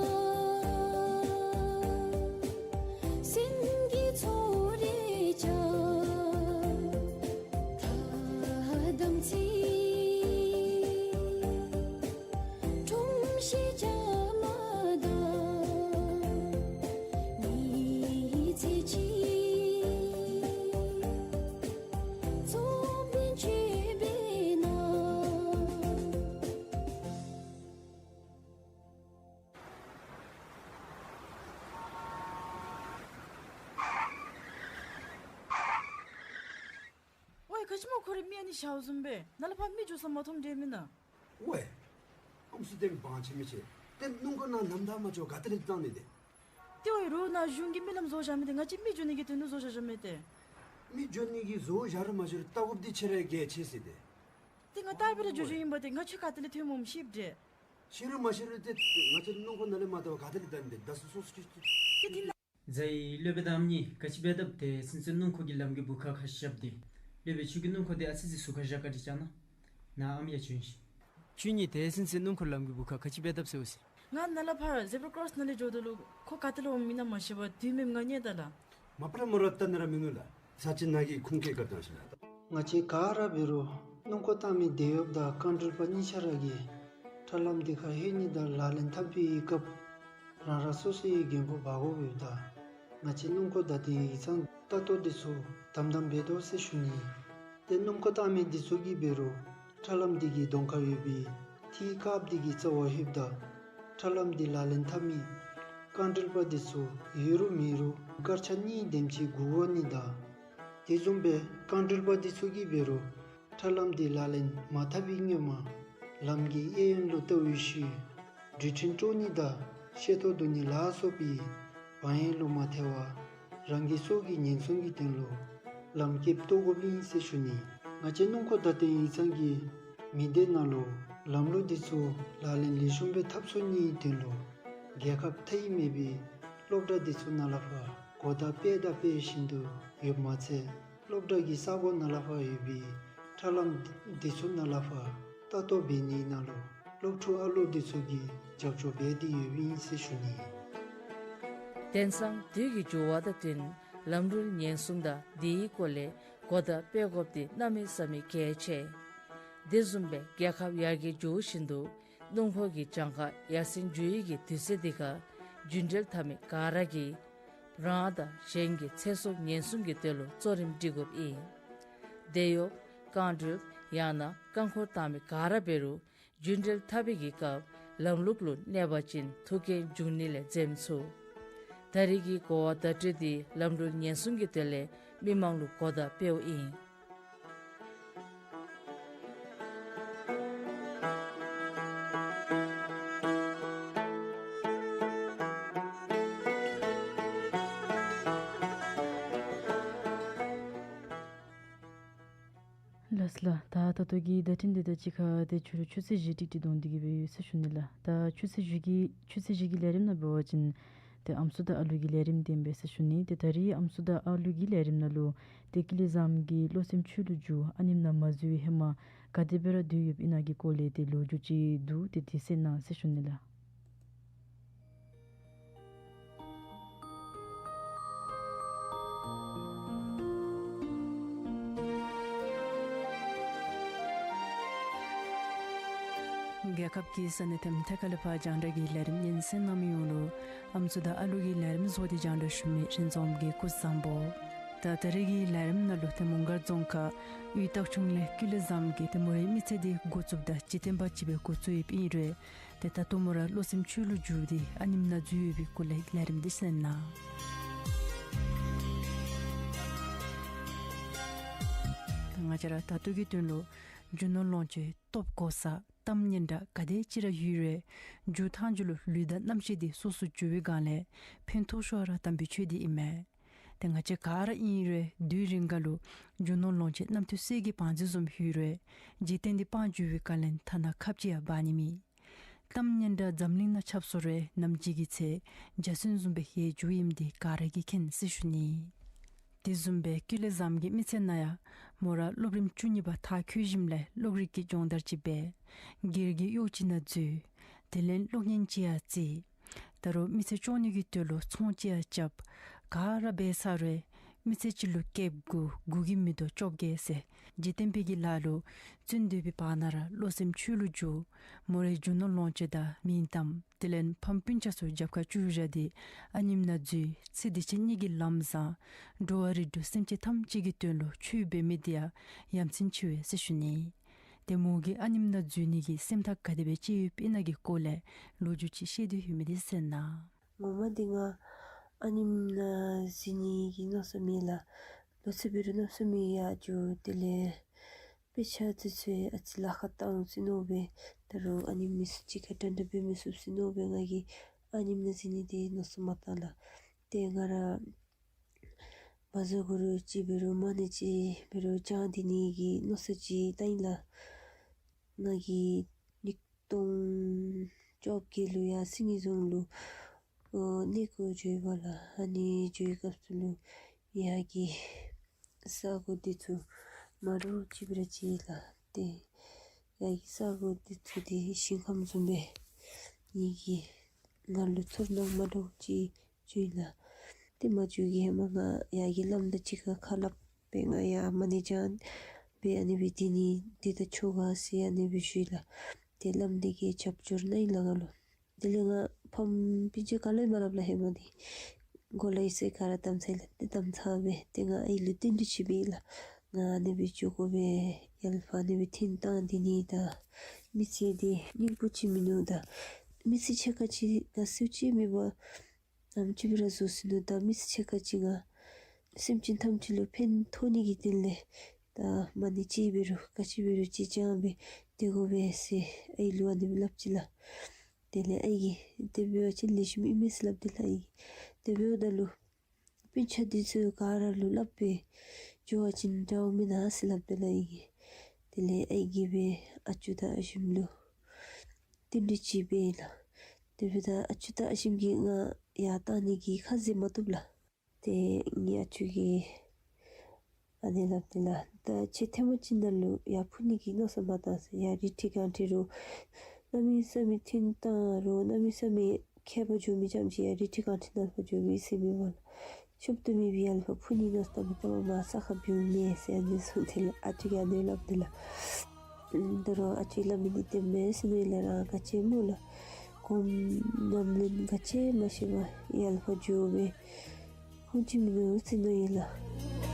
སེམས་ཀྱི་ཚོར་རེ་བྱ། ཐ་དམ་ཚིག་ཁྲོམ་ཤེས་བྱ་མ་དང་ཉི་ཚེ་གཅིག་ཚོགས་པའི་མཆོད་པའི་ནང་། ཝའེ་ག་ཅི་སྨོ། ཁོ་རའི་མིག་ཨ་ནི་ཞརཝ་བཟུམ་སྦེ་ནཱ་ལས་ཕར་མི་འགྱོ་ས་མ་མཐོངམ་འདྲས་མེན་ན། ཝའེ་ཨམ་སྲུ་དེ་བང་ཆེ་མི་ཆེ། དེ་སྣུམ་འཁོར་ནང་ལམ་བདའ་མ་འགྱོ་ག་ཏེ་ལས་བཏང་ནི་དེ། ཏེ་ཝའེ་རོགས་ནཱ་གཞུང་གིས་མི་ལམ་བཟོ་བཞག་མི་དེ་ང་བཅས་མི་འགྱོ་ནི་གི་དོན་ལུ་བཟོ་བཞག་བཞག་མི་དེ། མི་འགྱོ་ནི་གི་བཟོ་བཞག་རུང་མ་བཞག་རུང་ལྟ་དགོཔ་འདི་ཁྱེད་རའི་གལ་ཆེ་ཟེར་དེ། ཏེ་ང་རྟག་པ་ར་འགྱོ་འགྱོཝ་ཨིན་པ་ཏེ་ང་ཁྱོད་ག་ཏེ་ལས་ཐོནམ་སྨོ་ཤེསཔ་འདྲས། ཤེས་རུང་མ་ཤེས་རུང་ཏེ་ང་བཅས་སྣུམ་འཁོར་ནང་ལས་མ་བདའ་བར་ག་ཏེ་ལས་བདའ་ནི་དེ། བདའ་སོང་སོང་སོང་ཁྱོད་ཁྱོད། ཏེ་དེ་ནང་རྫ་ཡི་སློབ་དཔོན་དང་ཉིད་ག་ཅི་འབད་དཔ་དེ་ཚུན་ཚོད་སྣུམ་འཁོར་གྱི་ལམ་གྱི་སྦུག་ཁར་ཁ་བཞགཔ་དེ། སློབ་དཔོན་ཁྱོད་ཀྱིས་སྣུམ་འཁོར་དེ་ཨ་ཙི་ཅིག་ཟུར་ཁར་བཞག་ག་ཅིག་བཞག་གནང་། ནཱ་ཨམ་ཡ་བྱོན་ཤིག། ཁྱོད་ཉིད་དེ་ཚུན་ཚོད་སྣུམ་འཁོར་ལམ་གྱི་སྦུག་ཁར་ག་ཅི་འབད་དཔ་ཟེར་འོང་ཟེར། ང་ནཱ་ལས་ཕར་ཟེབ་ར་ཀོརོསི་ནང་ལས་འགྱོཝ་ད་ལུ་ཁོ་ག་ཏེ་ལས་འོངམ་ཨིན་ན་མ་ཤེས་པར་དུས་མེདམ་ང་རྙེད་ད་ལགས། མ་པ་ར་མོ་ར་བལྟ་ནི་ར་མིན་ནུག་ལགས། ས་ཅིག་ནཱ་གི་ཁུངས་སྐྱེལ་སྐབས་དང་ཤིག་ལགས། ང་བཅས་ག་ར་འབད་རུང་སྣུམ་འཁོར་བཏང་མི་དེད་གཡོགཔ་དང་རྐང་འགྲུལ་པ་གཉིས་ཆ་ར་གིས་ཁྲ་ལམ་འདི་ཁར་ལྷོད་ནི་དང་ལག་ལེན་འཐབ་པའི་སྐབས་རང་རང་སོ་སོའི་འགན་ཁུར་འབག་དགོཔ་ཡོདཔ་ད། ང་བཅས་སྣུམ་འཁོར་བདའ་སྟེ་ཡིག་ཚང་ལྟ་རྟོག་འདི་ཚུ་དམ་དམ་འབད་དོ་ཟེར་ཞུ་ནི། ཏེ་སྣུམ་འཁོར་བཏང་མི་འདི་ཚུ་གིས་འབད་རུང་ཁྲ་ལམ་འདི་གི་གདོང་ཁར་ཡོད་པའི་ཐིག་དཀརཔོ་འདི་གི་རྩ་བར་ལྷོདཔ་ད་ཁྲ་ལམ་འདི་ལག་ལེན་འཐབ་མི་རྐང་འགྲུལ་པ་འདི་ཚུ་ཡོད་རུང་མེད་རུང་སྐར་ཆ་གཉིས་དེམ་ཅིག་སྒུག་དགོ་ནི་དང་། དེ་བཟུམ་སྦེ་རྐང་འགྲུལ་པ་འདི་ཚུ་གིས་འབད་རུང་ཁྲ་ལམ་འདི་ལག་ལེན་མ་འཐབ་པའི་སྔོན་མ་ལམ་གྱི་གཡས་གཡོན་ལུ་བལྟ་བའི་ཤུལ་འགྲུལ་འཕྲིན་དཀྲོག་ནི་དང་ཤེལ་ཏོག་བརྡུང་ནི་ལ་སོགས་པའི་བག་གཡེང་ལུ་མ་ཐལ་བར་རང་གི་སྲོག་གི་ཉེན་སྲུང་གི་དོན་ལུ་ལམ་ཁེབས་གཏོགས་དགོཔ་ཨིན་ཟེར་ཞུ་ནི། ང་བཅས་སྣུམ་འཁོར་བདའ་སྟེ་ཡིག་ཚང་གི་མི་སྡེ་ནང་ལུ་ལམ་ལུགས་འདི་ཚུ་ལག་ལེན་ལེགས་ཤོམ་སྦེ་འཐབ་ཚུགས་ནིའི་དོན་ལུ་རྒྱལ་ཁབ་མཐའ་དབུས་མེད་པའི་སློབ་གྲྭ་འདི་ཚུ་ནང་ལས་ཕར་གོ་བརྡ་སྤེལ་དང་སྤེལ་བཞིན་དུ་ཡོདཔ་མ་ཚད་སློབ་གྲྭ་གི་ས་གོ་ནང་ལས་ཕར་ཡོད་པའི་ཁྲ་ལམ་འདི་ཚུ་ནང་ལས་ཕར་ལྟ་རྟོག་འབད་ནི་ནང་ལུ་སློབ་ཕྲུག་ཨ་ལུ་འདི་ཚུ་གིས་རྒྱབ་སྐྱོར་འབད་དེ་ཡོདཔ་ཨིན་ཟེར་ཞུ་ནི། དེང་སང་དུས་ཀྱི་འགྱུར་བ་དང་བསྟུན་ལམ་འགྲུལ་ཉེན་སྲུང་དང་དེའི་སྐོར་ལས་གོ་བརྡ་སྤེལ་དགོཔ་འདི་གནམ་མེད་ས་མེད་གལ་ཆེ། དེ་བཟུམ་སྦེ་རྒྱལ་ཁབ་ཡར་རྒྱས་འགྱོ་བཞིན་དུ་སྣུམ་འཁོར་གྱི་གྱངས་ཁ་ཡར་སེང་འགྱོ་ནི་གི་དུས་ཚོད་འདི་ཁར་རྒྱུན་འགྲུལ་འཐབ་མི་ག་ར་གིས་རང་དང་གཞན་གྱི་ཚེ་སྲོག་ཉེན་སྲུང་གི་དོན་ལུ་གཙོ་རིམ་སྒྲིག་དགོཔ་ཨིན། དེད་གཡོགཔ་རྐང་འགྲུལཔ་ཡང་ན་རྐང་འཁོར་བཏང་མི་ག་ར་འབད་རུང་རྒྱུན་འགྲུལ་འཐབ་པའི་གི་སྐབས་ལམ་ལུགས་ལུ་གནས་པ་ཅིན་ཐུག་རྐྱེན་འབྱུང་ནི་ལས་འཛེམ་ཚུགས། ད་རེས་ཀྱི་གོ་བ་བརྡ་སྤྲོད་འདི་ལམ་འགྲུལ་ཉེན་སྲུང་གི་དོན་ལས་མི་མང་ལུ་གོ་བརྡ་སྤེལཝ་ཨིན། ལགས་ལགས། ད་ད་ལྟོ་གི་བརྡ་འཕྲིན་འདི་དང་གཅིག་ཁར་ཏེ་ཕྱི་རུ་ཆུ་ཚོད་བཞི་ཏིག་ཏིག་འགྱོ་སྟེ་གི་སྦེ་ཡོད་ཟེར་ཞུ་ནི་ལགས། ད་ཆུ་ཚོད་བཞི་གི་ཆུ་ཚོད་བཞི་གི་ལས་རིམ་ནང་འབད་བ་ཅིན་ཏེ་ཨམ་སྲུ་དང་ཨ་ལུ་གི་ལས་རིམ་འདི་ཨིན་པས་ཟེར་ཞུ་ནི། ཏེ་ད་རིས་ཨམ་སྲུ་དང་ཨ་ལུ་གི་ལས་རིམ་ནང་ལུ་ཏེ་ཀི་ལི་བཟངམོ་གིས་བློ་སེམས་ཆོས་ལུ་བསྒྱུར་ཨ་ནེམོ་ནང་མ་འཛུལ་བའི་ཧེ་མ་ག་དེ་སྦེ་ར་སྡོད་ཡོདཔ་ཨིན་ན་གི་སྐོར་ལས་ཏེ་ལོ་རྒྱུས་ཅིག་འདུག། ཏེ་དེ་གསན་གནང་ཟེར་ཞུ་ནི་ལགས། རྒྱལ་ཁབ་ཀྱི་ས་གནས་ཐམ་ཐད་ཁ་ལས་ཕར་རྒྱང་བསྒྲགས་ཀྱི་ལས་རིམ་སྙན་གསན་གནང་མི་ཡོངས་ལུ་ཨམ་སྲུ་དང་ཨ་ལུ་གི་ལས་རིམ་བཟོ་སྟེ་རྒྱང་བསྒྲགས་ཞུ་མི་རིན་འཛོམས་ཀྱི་སྐུ་གཟུགས་བཟང་པོ། ད་ད་རེས་ཀྱི་ལས་རིམ་ནང་ལུ་ཏེ་མོང་སྒར་རྫོང་ཁག་དབུས་སྟག་ཆུ་ལས་ཀི་ལི་བཟངམོ་གིས་ཏེ་མོ་རའི་མི་ཚེ་འདི་འགོ་བཙུགསཔ་ད་ཅི་བརྟན་པ་ཅིག་སྦེ་འགོ་བཙུགས་ཡོདཔ་ཨིན་རུང་ཏེ་ད་ལྟོ་མོ་ར་བློ་སེམས་ཆོས་ལུ་བསྒྱུར་ཏེ་ཨ་ནེམོ་ནང་འཛུལ་ཡོད་པའི་སྐོར་ལས་ལས་རིམ་འདི་གསན་གནང་། ད་ང་བཅས་ར་ད་ལྟོ་གི་དོན་ལུ་རྒྱུ་ནོར་ལོངས་སྤྱོད་སྟོབས་གོ་ས་གཏམ་སྙན་གྲགས་ག་དེ་ཅིག་ར་ཡོད་རུང་མཇུག་མཐའ་མཇུག་ལུ་ལུས་དང་རྣམ་ཤེས་འདི་སོ་སོ་འགྱུར་བའི་སྒང་ལས་ཕན་ཐོགས་ཤོས་ར་དམ་པའི་ཆོས་འདི་ཨིན་མས། ཏེ་ང་བཅས་ག་ར་ཨིན་རུང་དུས་རིང་ག་ལུ་རྒྱུ་ནོར་ལོངས་སྤྱོད་རྣམ་ཐོས་སྲས་ཀྱི་བང་མཛོད་བཟུམ་ལྷོད་རུང་འཇིག་རྟེན་འདི་སྤང་བཅུག་པའི་བཀའ་ལན་ཐ་ན་ཁབ་ཅིག་ཡང་འབག་ནི་མེད། གཏམ་སྙན་གྲགས་འཛམ་གླིང་ནང་ཁྱབ་སོང་རུང་ནམ་འཇིག་གི་ཚེ་འཇའ་ཚོན་བཟུམ་སྦེ་ལྷོད་འགྱོཝ་ཨིནམ་འདི་ག་ར་གིས་མཁྱེན་ཟེར་ཞུ་ནི། དེ་བཟུམ་སྦེ་ཀུན་ལེགས་བཟངམོ་གི་མི་ཚེ་ནང་ཡང་མོ་ར་སློབ་རིམ་བཅུ་གཉིས་པ་མཐར་འཁྱོལ་ཞིནམ་ལས་གློག་རིག་གི་སྦྱོང་བརྡར་ཅིག་འབད། སྒེར་གྱི་གཡོག་ཅིག་ནང་འཛུལ། དེ་ལས་གློག་བརྙན་ཅིག་ཡང་བརྩེགས། ད་རུང་མི་ཚེ་སྐྱོང་ནི་གི་དོན་ལུ་ཚོང་ཅིག་ཡང་རྐྱབ། ག་ར་འབད་ཚར་རུང་མི་ཚེ་གཅིག་ལུ་སྐེདཔ་དགུ་དགུ་གི་མི་དོ་བཅོ་བརྒྱད་ཟེར་འཇིག་རྟེན་པའི་གི་ལཱ་ལུ་བརྩོན་སྡོད་པའི་བར་ན་ར་བློ་སེམས་ཆོས་ལུ་འཇུག། མོ་རའི་རྒྱུ་ནོར་ལོངས་སྤྱོད་དང་མིང་གཏམ་དེ་ལས་ཕམ་སྤུན་ཆ་ཚུ་རྒྱབ་ཁར་བཅུག་བཞག་སྟེ་ཨ་ནེམོ་ནང་འཛུལ། ཚེ་འདི་ཕྱི་གཉིས་ཀྱི་ལམ་བཟང་། འགྲོ་བ་རིགས་དྲུག་སེམས་ཅན་ཐམས་ཅད་ཀྱི་དོན་ལུ་ཆོས་འབད་མི་འདི་ཡང་ཡ་མཚན་ཆེ་བས་ཟེར་ཞུ་ནི། ཏེ་མོ་གིས་ཨ་ནེམོ་ནང་འཛུལ་ནི་གི་སེམས་ཐག་ག་དེ་སྦེ་བཅད་ཡོདཔ་ཨིན་ན་གི་སྐོར་ལས་ལོ་རྒྱུས་ཅིག་བཤད་དེ་ཡོད་མི་འདི་གསན་གནང་། ངོ་མ་འདི་ང་ཨ་ནེམོ་ནང་འཛུལ་ནི་གི་མནོ་བསམ་མེད་ལགས། ལོ་ཚད་འབད་རུང་གནམ་མེད་ས་མེད་ཡར་འགྱོ། དེ་ལས་དཔེ་ཆ་འདི་ཚུ་ཨ་ཙི་ལཱ་ཁག་བཏང་ཟེར་མནོ་སྦེ་ད་རུང་ཨ་ནི་མི་སེར་གཅིག་ཁར་འདྲན་འདྲ་འབད་མི་ཚུགས་ཟེར་མནོ་སྦེ་ང་གིས་ཨ་ནེམོ་ནང་འཛུལ་ནི་འདི་མནོ་བསམ་མ་བཏང་ལགས། ཏེ་ང་ར་བཛྲ་གུ་རུ་ཅིག་འབད་རུང་མ་ཎི་ཅིག་འབད་རུང་བགྱང་སྡོད་ནི་གི་མནོ་བསམ་ཅིག་བཏང་ཡི་ལགས། ང་གིས་ཉིས་སྟོང་བཅོ་བརྒྱད་ལུ་ཡར་སེང་གེ་རྫོང་ལུ་ཨོ་གནས་སྐོར་འགྱོ་ཡི་པ་ལགས། ཨ་ནི་འགྱོ་བའི་སྐབས་སུ་ལུ་ཡར་གྱི་ས་གོ་འདི་ཚུ་མ་འདྲཝ་ཅིག་སྦེ་ར་མཇལ་ཡི་ལགས། ཏེ་ཡར་གྱི་ས་གོ་འདི་ཚུ་འདི་ཞིང་ཁམས་བཟུམ་སྦེ་ངེ་གི་ངང་ལུ་ཚོར་སྣང་མ་འདྲཝ་ཅིག་བྱུང་ཡི་ལགས། ཏེ་མ་འགྱོ་གི་ཧེ་མ་ང་ཡར་གྱི་བླམ་དང་གཅིག་ཁར་ཁ་སླབ་སྦེ་ང་ཡར་མ་ཎི་བགྱང་སྦེ་ཨ་ནི་སྦེ་སྡོད་ནི་འདི་ད་ཆོག་ག་ཟེར་ཨ་ནི་སྦེ་ཞུ་ཡི་ལགས། ཏེ་བླམ་འདི་གིས་རྒྱབ་སྐྱོར་གནང་ཡི་ལགས་ང་ལུ། དེ་ལས་ང་ཕམ་སྤུན་ཆ་ག་ལུ་ཡང་མ་སླབ་ལགས། ཧེ་མ་འདི་གོ་ལ་ཡོད་ས་ག་ར་དམ་ཚར་ཡི་ལགས། ཏེ་དམ་ཚར་སྦེ་ཏེ་ང་ཨའི་ལུ་བསྟུན་གྲོས་ཅིག་འབད་ཡི་ལགས། ང་ཨ་ནི་སྦེ་འགྱོ་དགོ་པས། ཡར་ལས་ཕར་ཨ་ནི་སྦེ་ཐོན་བཏང་སྡོད་ནི་ད་མི་ཚེ་འདི་སྙིང་པོ་ཅིག་མིན་ནུག། ད་མི་ཚེ་ཕྱེད་ཀ་ཅིག་ད་ཟེར་ཅིག་མེད་པར་ནམ་ཅིག་སྦེ་ར་རྫོགས་སོ་ནུག། ད་མི་ཚེ་ཕྱེད་ཀ་ཅིག་ང་སེམས་ཅན་ཐམས་ཅད་ལུ་ཕན་ཐོགས་ནི་གི་དོན་ལས་ད་མ་ཎི་ཅིག་འབད་རུང་ག་ཅི་འབད་རུང་ཅིག་བགྱང་སྦེ་སྡོད་དགོ་པས་ཟེར་ཨའི་ལུ་ཨ་ནི་སྦེ་སླབ་ཅི་ལགས། དེ་ལས་ཨའི་གིས་དེ་འབད་བ་ཅིན་ལེགས་ཤོམ་ཨིན་མས་ཟེར་སླབ་དེ་ལགས། ཨའི་གིས་དེ་འབདཝ་ད་ལུ་སྤུན་ཆ་འདི་ཚུ་ག་ར་ལུ་སླབ་སྦེ་འགྱོ་བ་ཅིན་དྲག་འོང་མེན་ན་ཟེར་སླབ་དེ་ལགས་ཨའི་གིས། དེ་ལས་ཨའི་གིས་སྦེ་ཨ་ཅུ་དང་ཨ་ཞིམ་ལུ་བསྟུན་གྲོས་ཅིག་འབད་ཡི་ལགས། དེ་འབདཝ་ད་ཨ་ཅུ་དང་ཨ་ཞིམ་གྱིས་ང་ཡར་བཏང་ནི་གི་ཁ་བཟེད་མ་བཏུབ་ལགས། ཏེ་ངེའི་ཨ་ཅུ་གིས་ཨ་ནི་སླབ་དེ་ལགས། ད་ཁྱེད་ཐེངས་མ་གཅིག་ནང་ལུ་ཡར་འཕུར་ནི་གི་མནོ་བསམ་མ་བཏང་ཟེར། ཡར་རི་ཁྲི་སྒང་ཁྲི་རུ་གནམ་མེད་ས་མེད་ཐོན་བཏང་རུང་གནམ་མེད་ས་མེད་ཁྱད་པར་འགྱོ་མི་ཙམ་ཅིག་ཡར་རི་ཁྲི་སྒང་ཁྲི་ནང་ཕར་འགྱོ་བའི་ཟེར་མི་མ་ལགས། ཤོབ་ཏོ་མེད་པའི་ཡར་ལས་ཕར་འཕུར་ནི་མནོ་བསམ་བཏངམ་མ་ས་ཁར་བུད་འོང་མས་ཟེར་ཨ་ནི་གསུངས་དེ་ལགས། ཨ་ཅུ་གིས་ཨ་ནི་སླབ་དེ་ལགས། ད་རུང་ཨ་ཅུ་གིས་སླབ་མི་འདི་བདེན་མས་ཟེར་མནོ་ཡི་ལགས། རང་ག་ཅི་སྨོ་ལགས། གོམ་ནམ་ལེན་ག་ཅི་མ་ཤེས་པར་ཡར་ལས་ཕར་འགྱོ་སྦེ་ཧུམ་ཅིག་མིན་ནུག་ཟེར་མནོ་ཡི་ལགས།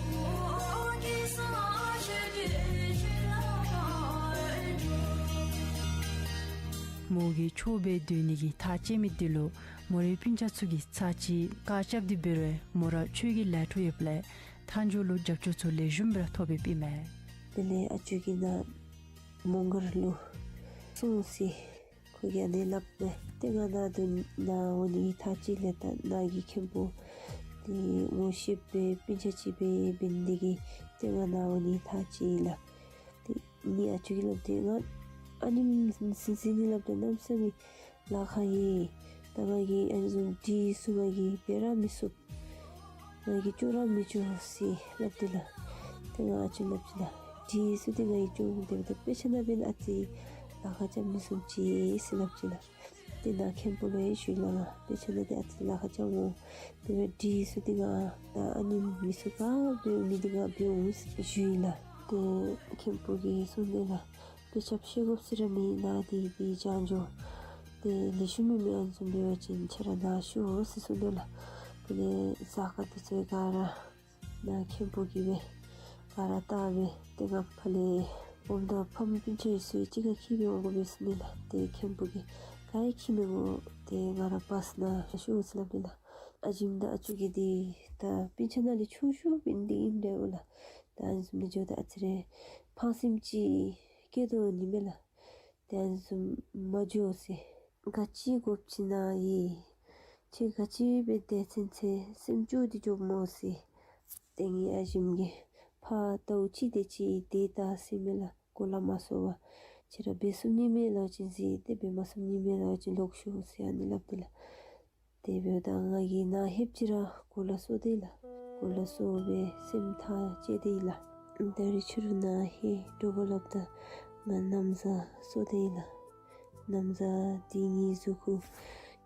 མོ་གིས་ཆོས་འབད་སྡོད་ནི་གི་ཐག་བཅད་མི་འདི་ལུ་མོ་རའི་སྤུན་ཆ་ཚུ་གིས་ཚར་གཅིག་བཀག་རྐྱབ་སྟེ་འབད་རུང་མོ་ར་ཆོས་ཀྱི་ལས་འཕྲོ་ཡོདཔ་ལས་མཐའ་མཇུག་ལུ་རྒྱབ་སྐྱོར་ཚུ་ལེགས་ཤོམ་སྦེ་ར་ཐོབ་པའི་ཨིན་མས། དེ་ལས་ཨ་ཅུ་གིས་ནཱ་མོང་སྒར་ལུ་སོང་ཟེར་ཁོ་གིས་ཨ་ནི་སླབ་མས། ཏེ་ང་ནཱ་འདི་ནཱ་འོང་ནི་ཐག་བཅད་ལགས། ད་ནཱ་གི་མཁན་པོ་འདི་ངོ་ཤེས་པའི་སྤུན་ཆ་ཅིག་འབད་འབད་ནི་དེ་གིས་ཏེ་ང་ནཱ་འོང་ནི་ཐག་བཅད་ལགས། ཏེ་ངེའི་ཨ་ཅུ་གིས་སླབ་དེ་ང་ཨ་ནེམོ་ཟིན་ཟིན་ནི་སླབ་དེ་གནམ་མེད་ས་མེད་ལཱ་ཁག་ཡོད། ད་ང་གིས་ཨ་ནི་བཟུམ་འདྲིས་སུ་ང་གིས་འབད་ར་མི་ཚུགས། ང་གིས་བཅོ་ར་མི་བཅུག་ཟེར་སླབ་དེ་ལགས། ཏེ་ང་ཨ་ཅུ་སླབ་ཅི་ལགས། འདྲིས་སུ་འདི་ང་གིས་བཅོ་མི་དེ་འབདཝ་ད་དཔེ་ཆ་ནང་འབད་ན་ཨ་ཙི་ལཱ་ཁག་རྐྱབ་མི་ཚུགས་ཅི་ཟེར་སླབ་ཅི་ལགས། ཏེ་ནཱ་མཁན་པོ་ལུ་ཡང་ཞུ་ཡི་ལགས། ང་དཔེ་ཆ་ནང་འདི་ཨ་ཙི་ལཱ་ཁག་རྐྱབ་འོང་། དེ་སྦེ་འདྲིས་སུ་འདི་ང་ད་ཨ་ནེམོ་མི་ཚུ་ག་འབད་འོང་མི་འདི་ང་འབད་འོང་ཞུ་ཡི་ལགས། ཏེ་མཁན་པོ་གིས་གསུངས་དེ་ལགས། དཔེ་ཆ་ཕྱེད་ཀོ་ཟེར་ར་མེད། ནཱ་འདི་འདི་བགྱང་འགྱོ། ཏེ་ལེགས་ཤོམ་མེད་མི་ཨ་ནི་བཟུམ་འབད་བ་ཅིན་ཁྱེད་ར་ནཱ་ཤོག་ཟེར་གསུངས་དེ་ལགས། དེ་ལས་གཟའ་སྐར་འདི་ཚུ་ག་ར་ནཱ་མཁན་པོ་གིས་སྦེ་ག་ར་བལྟ་སྦེ་ཏེ་ང་ཕར་ལས་འོངམ་ད་ཕམ་སྤུན་ཆ་ཚུ་གཅིག་ཁར་འཁྱིད་སྦེ་འོང་དགོ་པས་ཟེར་ནི་ལགས། ཏེ་མཁན་པོ་གིས་ག་ཡང་འཁྱིད་མི་དགོ། ཏེ་ང་ར་བཱས་ནང་ཤོག་ཟེར་སླབ་དེ་ལགས། ཨ་ཞིམ་དང་ཨ་ཅུ་གིས་འདི་ད་སྤུན་ཆ་ནང་ལས་ཆུང་ཤོས་འབད་ནི་འདི་ཨིནམ་འདྲས་འོང་ལགས། ད་ཨ་ནི་བཟུམ་སྦེ་འགྱོཝ་ད་ཨ་ཙི་རེ་ཕངས་སེམས་ཅིག་སྐྱེ་དོ་ནི་མས་ལགས། ཏེ་ཨ་ནི་བཟུམ་མ་འགྱོ་ཟེར། ག་ཅི་དགོཔ་ཅིག་ནཱ་ཡོད། ཁྱེད་ག་ཅི་འབད་དེ་ཚུན་ཚོད་སེམས་སྐྱོ་སྟེ་འགྱོཝ་སྨོ་ཟེར། ཏེ་ངེའི་ཨ་ཞེམོ་གིས་ཕར་ཟླཝ་གཅིག་དེ་ཅིག་དེ་ད་ཟེར་མས་ལགས། གོ་ལ་མ་གསོ་བར་ཁྱེད་ར་འབད་ཚུགས་ནི་མས་ལབ་ཅིན་གཟིགས། ཏེ་འབད་མ་ཚུགས་ནི་མས་ལབ་ཅིན་ལོག་ཤོག་ཟེར་ཨ་ནི་སླབ་དེས་ལགས། དེ་འབདཝ་ད་ང་གིས་ནཱ་ལྷོདཔ་ཅིག་ར་གོ་ལ་གསོ་དེས་ལགས། གོ་ལ་གསོ་སྦེ་སེམས་ཐག་བཅད་དེས་ལགས། ད་རིས་ཕྱི་རུ་ནཱ་ལྷོད་དྲོ་པ་སླབ་ད་ང་ན་བཟའ་གསོ་དེས་ལགས། ན་བཟའ་འདི་ངེའི་གཟུགས་ཁར་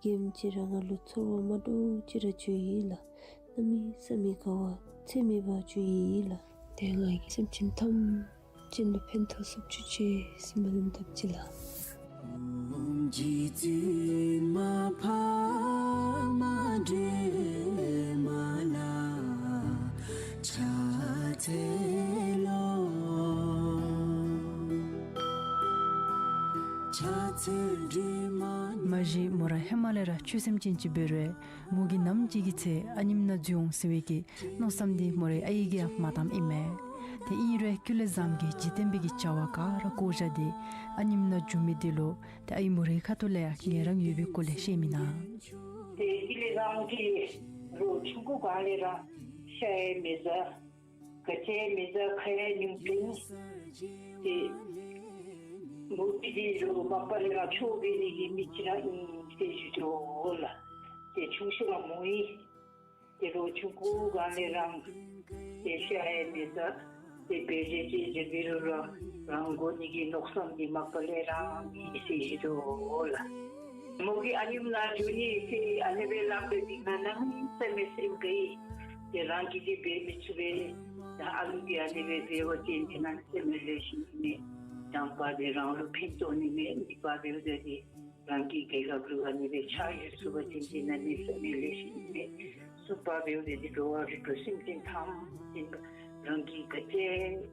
གྱོནམ་ཅིག་ར་ང་ལུ་ཚོར་བ་མ་འདྲཝ་ཅིག་ར་བྱུང་ཡི་ལགས། གནམ་མེད་ས་མེད་དགའ་བ་ཚད་མེད་པ་བྱུང་ཡི་ལགས། ཏེ་ང་གིས་སེམས་ཅན་ཐམས་ཅད་ལུ་ཕན་ཐོགས་ཚུགསཔ་ཅིག་ཟེར་སྨོན་ལམ་བཏབ་ཅི་ལགས། མ་གཞི་མོ་ར་ཧེ་མ་ལས་ར་ཆོས་སེམས་ཅན་ཅིག་འབད་རུང་མོ་གིས་ནམ་ཅིག་གི་ཚེ་ཨ་ནེམོ་ནང་འཛུལ་འོང་ཟེར་བའི་གི་མནོ་བསམ་འདི་མོ་རའི་ཨའི་གིས་ཡང་མ་བཏངམ་ཨིན་མས། ཏེ་ཨིན་རུང་ཀུན་ལས་བཟང་གི་འཇིག་རྟེན་པའི་གི་བྱ་བ་ག་ར་བཀོ་བཞག་སྟེ་ཨ་ནེམོ་ནང་འཛུལ་མི་འདི་ལུ་ཏེ་ཨའི་མོ་རའི་ཁ་ཐུག་ལས་ཡང་ངལ་རངས་ཡོད་པའི་སྐོར་ལས་བཤད་མི་ནང་། ཏེ་དེ་ལས་རང་གི་རོགས་ཆུང་ཀུ་གང་ལས་ར་ཤ་ཡང་མི་བཟའ། ག་ཅི་ཡང་མི་བཟའ། ཁ་ཡང་ཉུང་ཉུང་བཏིང་། ཏེ་མོ་གིས་འདི་རོགས་མ་པ་ལས་ར་ཆོས་འབད་ནི་གི་མི་ཅིག་ར་ཨིན་ཟེར་ཞུ་དོ་ལགས། ཏེ་ཆུང་ཤོས་ར་མོ་ཨིན། ཏེ་རོགས་ཆུང་ཀུ་གང་ལས་ར་ཏེ་ཤ་ཡང་མི་བཟའ། ཏེ་འབད་བཞག་ཅི་ཅིག་འབད་རུང་ར་རང་དགོ་ནི་གི་མནོ་བསམ་འདི་མ་པ་ལས་ར་ཨིན་ཟེར་ཞུ་དོ་ལགས། མོ་གིས་ཨ་ནེམོ་ནང་འཛུལ་ནི་ཟེར་ཨ་ནི་སྦེ་སླབ་པའི་ཏེ་ང་གནམ་མེད་ས་མེད་སེམས་དགའ་ཡི། ཏེ་རང་གིས་འདི་འབད་མི་ཚུགས་པས། ད་ཨ་ལུ་གིས་ཨ་ནི་སྦེ་འབད་བ་ཅིན་ཏེ་གནམ་མེད་ས་མེད་ལེགས་ཤོམ་ཨིན་མས། དང་པ་འདི་རང་ལུ་ཕན་ཐོགས་ནི་མས། གཉིས་པ་འབདཝ་ད་འདི་རང་གི་རྒྱལ་ཁབ་ལུ་ཨ་ནི་སྦེ་ཕྱག་ཞུ་ཚུགས་པ་ཅིན་ཏེ་གནམ་མེད་ས་མེད་ལེགས་ཤོམ་ཨིན་མས། གསུམ་པ་འབདཝ་ད་འདི་འགྲོ་བ་རིགས་དྲུག་སེམས་ཅན་ཐམས་ཅད་རང་གིས་ག་ཅི་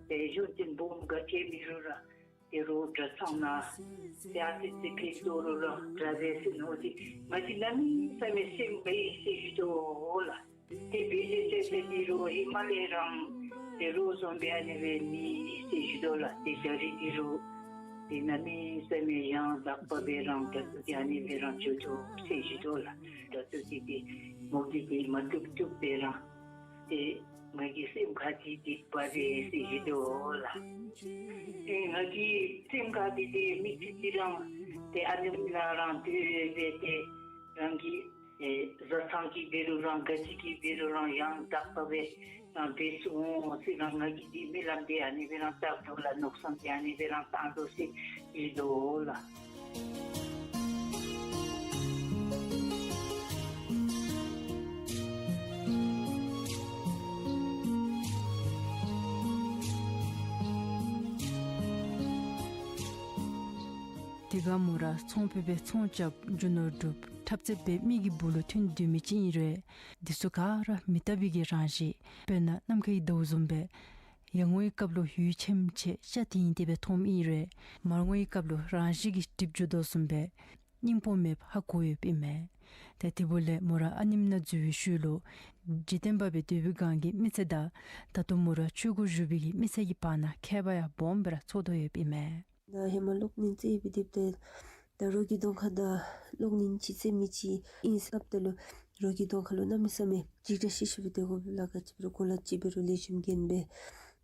ཏེ་གཞུང་ཅན་སྦོམ་ག་ཅི་འབད་རུང་ར་ཏེ་རོགས་གྲྭ་ཚང་ནང་ཏེ་ཨ་ཙི་ཙི་ཕན་ཐོགས་རུང་ར་གྲྭ་པའི་སེམས་ནང་འདི་ང་འདི་གནམ་མེད་ས་མེད་སེམས་དགའ་ཡི་ཟེར་ཞུ་དོ་ལགས། ཏེ་འབད་བཞག་ཅི་ཟེར་འདི་རོགས་ཧེ་མ་ལས་ར་ཏེ་རོགས་བཟུམ་སྦེ་ཨ་ནི་སྦེ་མེད་ཟེར་ཞུ་དོ་ལགས། ཏེ་ད་རིས་འདི་རོགས་ཏེ་གནམ་མེད་ས་མེད་ཡང་དག་པ་སྦེ་ར་ད་ལྟོ་འདི་ཨ་ནི་སྦེ་ར་འགྱོ་དོ་ཟེར་ཞུ་དོ་ལགས། ད་ལྟོ་འདི་ཏེ་མོ་གིས་འདི་མ་བཏུབ་བཏུབ་སྦེ་ར་ཏེ་ང་གི་སེམས་ཁར་འདི་སྡིག་པ་རེ་ཟེར་ཞུ་དོ་ལགས། ཏེ་ང་གི་སེམས་ཁར་འདི་ཏེ་མི་ཚེ་འདི་ར་ཏེ་ཨ་ནེམོ་ནང་ར་སྡོད་སྦེ་ཏེ་རང་གི་ཨེ་བཟའ་ཚང་གི་འབད་རུང་ར་ག་ཅི་གི་འབད་རུང་ར་ཡང་དག་པ་སྦེ་ར་འབད་ཚུགས་འོང་ཟེར་ར་ང་གིས་འདི་སྨོན་ལམ་འདི་ཨ་ནི་སྦེ་ར་བཏབ་དོ་ལགས། མནོ་བསམ་འདི་ཨ་ནི་སྦེ་ར་བཏང་དོ་ཟེར་ཞུ་དོ་ལགས། དེ་སྒང་མོ་ར་ཚོང་ཕུད་པའི་ཚོང་རྐྱབ། རྒྱུ་ནོར་སྒྲུབ། འཁྲབ་རྩེད་འབད། མི་གི་སྦུག་ལུ་ཐོན་སྡོད་མི་ཅིག་ཨིན་རུང་འདི་ཚུ་ག་ར་མི་རྟག་པའི་གི་རང་བཞིན། དཔེར་ན་ནམ་མཁའི་ཟླཝ་བཟུམ་སྦེ་ཡར་ངོའི་སྐབས་ལུ་འོད་ཆེམ་ཆེ་ཤར་ཏིང་ཏིང་སྦེ་མཐོངམ་ཨིན་རུང་མར་ངོའི་སྐབས་ལུ་རང་བཞིན་གྱིས་འགྲིབ་འགྱོ་དོ་བཟུམ་སྦེ་སྙིང་པོ་མེདཔ་ཧ་གོ་ཡོདཔ་ཨིན་མས། ཏེ་དེ་འབདཝ་ལས་མོ་ར་ཨ་ནེམོ་ནང་འཛུལ་བའི་ཤུལ་ལུ་འཇིག་རྟེན་པ་སྦེ་སྡོད་པའི་སྒང་གི་མི་ཚེ་དང་ད་ལྟོ་མོ་ར་ཆོས་སྒོར་ཞུགས་པའི་གི་མི་ཚེ་གི་བར་ན་ཁྱད་པར་ཡང་སྦོམ་སྦེ་ར་ཚོར་དོ་ཡོདཔ་ཨིན་མས། ད་ཧེ་མ་གློག་བརྙན་རྩེད་སྦེ་སྡོདཔ་ད་ད་རོགས་ཀྱི་གདོང་ཁར་ད་གློག་བརྙན་ཅིག་རྩེད་མི་ཅིག་ཨིན་ཟེར་སླབ་ད་ལུ་རོགས་ཀྱི་གདོང་ཁ་ལུ་གནམ་མེད་ས་མེད་འཇིགས་སྐྲག་ཤི་ཤི་སྦེ་སྡོད་དགོ་པས་ལགས། ག་ཅི་འབད་རུང་གོ་ལ་ཅིག་འབད་རུང་ལེགས་ཤོམ་གྱོན་སྦེ་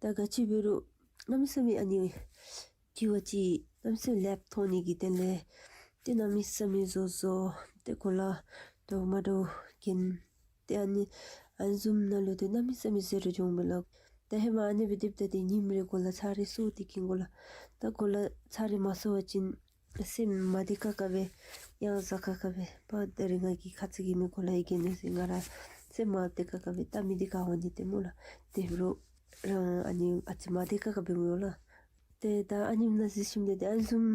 ད་ག་ཅི་འབད་རུང་གནམ་མེད་ས་མེད་ཨ་ནི་དྲི་བ་ཅིག་གནམ་མེད་ས་མེད་ལེགསཔ་མཐོང་ནི་གི་དོན་ལས་ཏེ་གནམ་མེད་ས་མེད་བཟོ་བཟོ་ཏེ་གོ་ལ་འདྲཝ་མ་འདྲཝ་གྱོན། ཏེ་ཨ་ནི་ཨ་ནི་བཟུམ་ནང་ལུ་ཏེ་གནམ་མེད་ས་མེད་བཟོ་རུང་འགྱོཝ་མས་ལགས། ད་ཧེ་མ་ཨ་ནི་སྦེ་སྡོདཔ་ད་ཏེ་ཉིནམ་རེ་གོ་ལ་ཚར་རེ་གསོ་སྟེ་གྱོན་དགོ་ལགས། ད་གོ་ལ་ཚར་རེ་མ་གསོ་བ་ཅིན་སེམས་མ་བདེ་ཁག་ཁ་སྦེ་ཡང་བཟའ་ཁག་ཁ་སྦེ་པ་ད་རིས་ང་གིས་ཁ་ཙ་གི་མི་གོ་ལ་ཡི་གྱོན་ནུག་ཟེར་ང་ར་སེམས་མ་བདེ་ཁག་ཁ་སྦེ་ལྟ་མི་འདི་ག་འོང་ནི་ཏེ་སྨོ་ལགས། དེ་འབད་རུང་རང་ཨ་ནི་ཨ་ཙི་མ་བདེ་ཁག་ཁ་སྦེ་འོང་ཡོད་ལགས། ཏེ་ད་ཨ་ནེམོ་ནང་འཛུལ་ཞིནམ་ལས་ཏེ་ཨ་ནི་བཟུམ་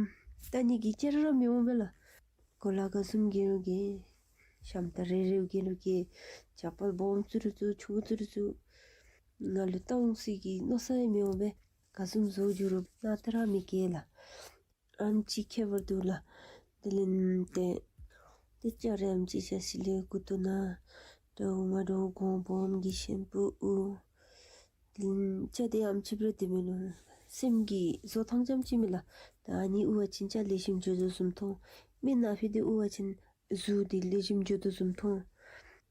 ལྟ་ནི་གི་ཅིག་ར་མི་འོང་པས་ལགས། གོ་ལ་ག་བཟུམ་གྱོན་རུང་གྱོན། ཤམ་ཐབས་རེ་རེ་གྱོན་རུང་གྱོན། ཅ་པཱལ་སྦོམ་བཙུགས་རུང་བཙུགས། ཆུང་ཀུ་བཙུགས་རུང་བཙུགས། ང་ལུ་ལྟ་འོང་ཟེར་གྱི་མནོ་ས་ཡང་མི་འོང་པས། ག་བཟུམ་བཟོ་འགྱོ་རུང་ནཱ་ད་ར་མི་སྐྱེལ་ལགས། ཨ་ནི་ཅིག་ཁྱད་པར་འདུག་ལགས། དེ་ལས་ཏེ་ཏེ་སྐྱ་རེངམ་ཅིག་བཞག་ཞིནམ་ལས་མགུ་ཏོ་ནང་འདྲཝ་མ་འདྲཝ་གོང་སྦོམ་གྱི་ཤེམ་པུ་དབུར། ཏེ་སྐྱ་དེ་ཨམ་ཆི་སྦེ་ར་སྡོད་མི་ནུག། སེམས་ཀྱི་བཟོ་ཐངས་ཙམ་ཅིག་མས་ལགས། ད་ཨ་ནི་དབུར་བ་ཅིན་སྐྱ་ལེགས་ཤོམ་འགྱོ་དོ་བཟུམ་མཐོང་། མི་ནག་པོ་དེ་དབུར་བ་ཅིན་གཟུགས་འདི་ལེགས་ཤོམ་འགྱོ་དོ་བཟུམ་མཐོང་།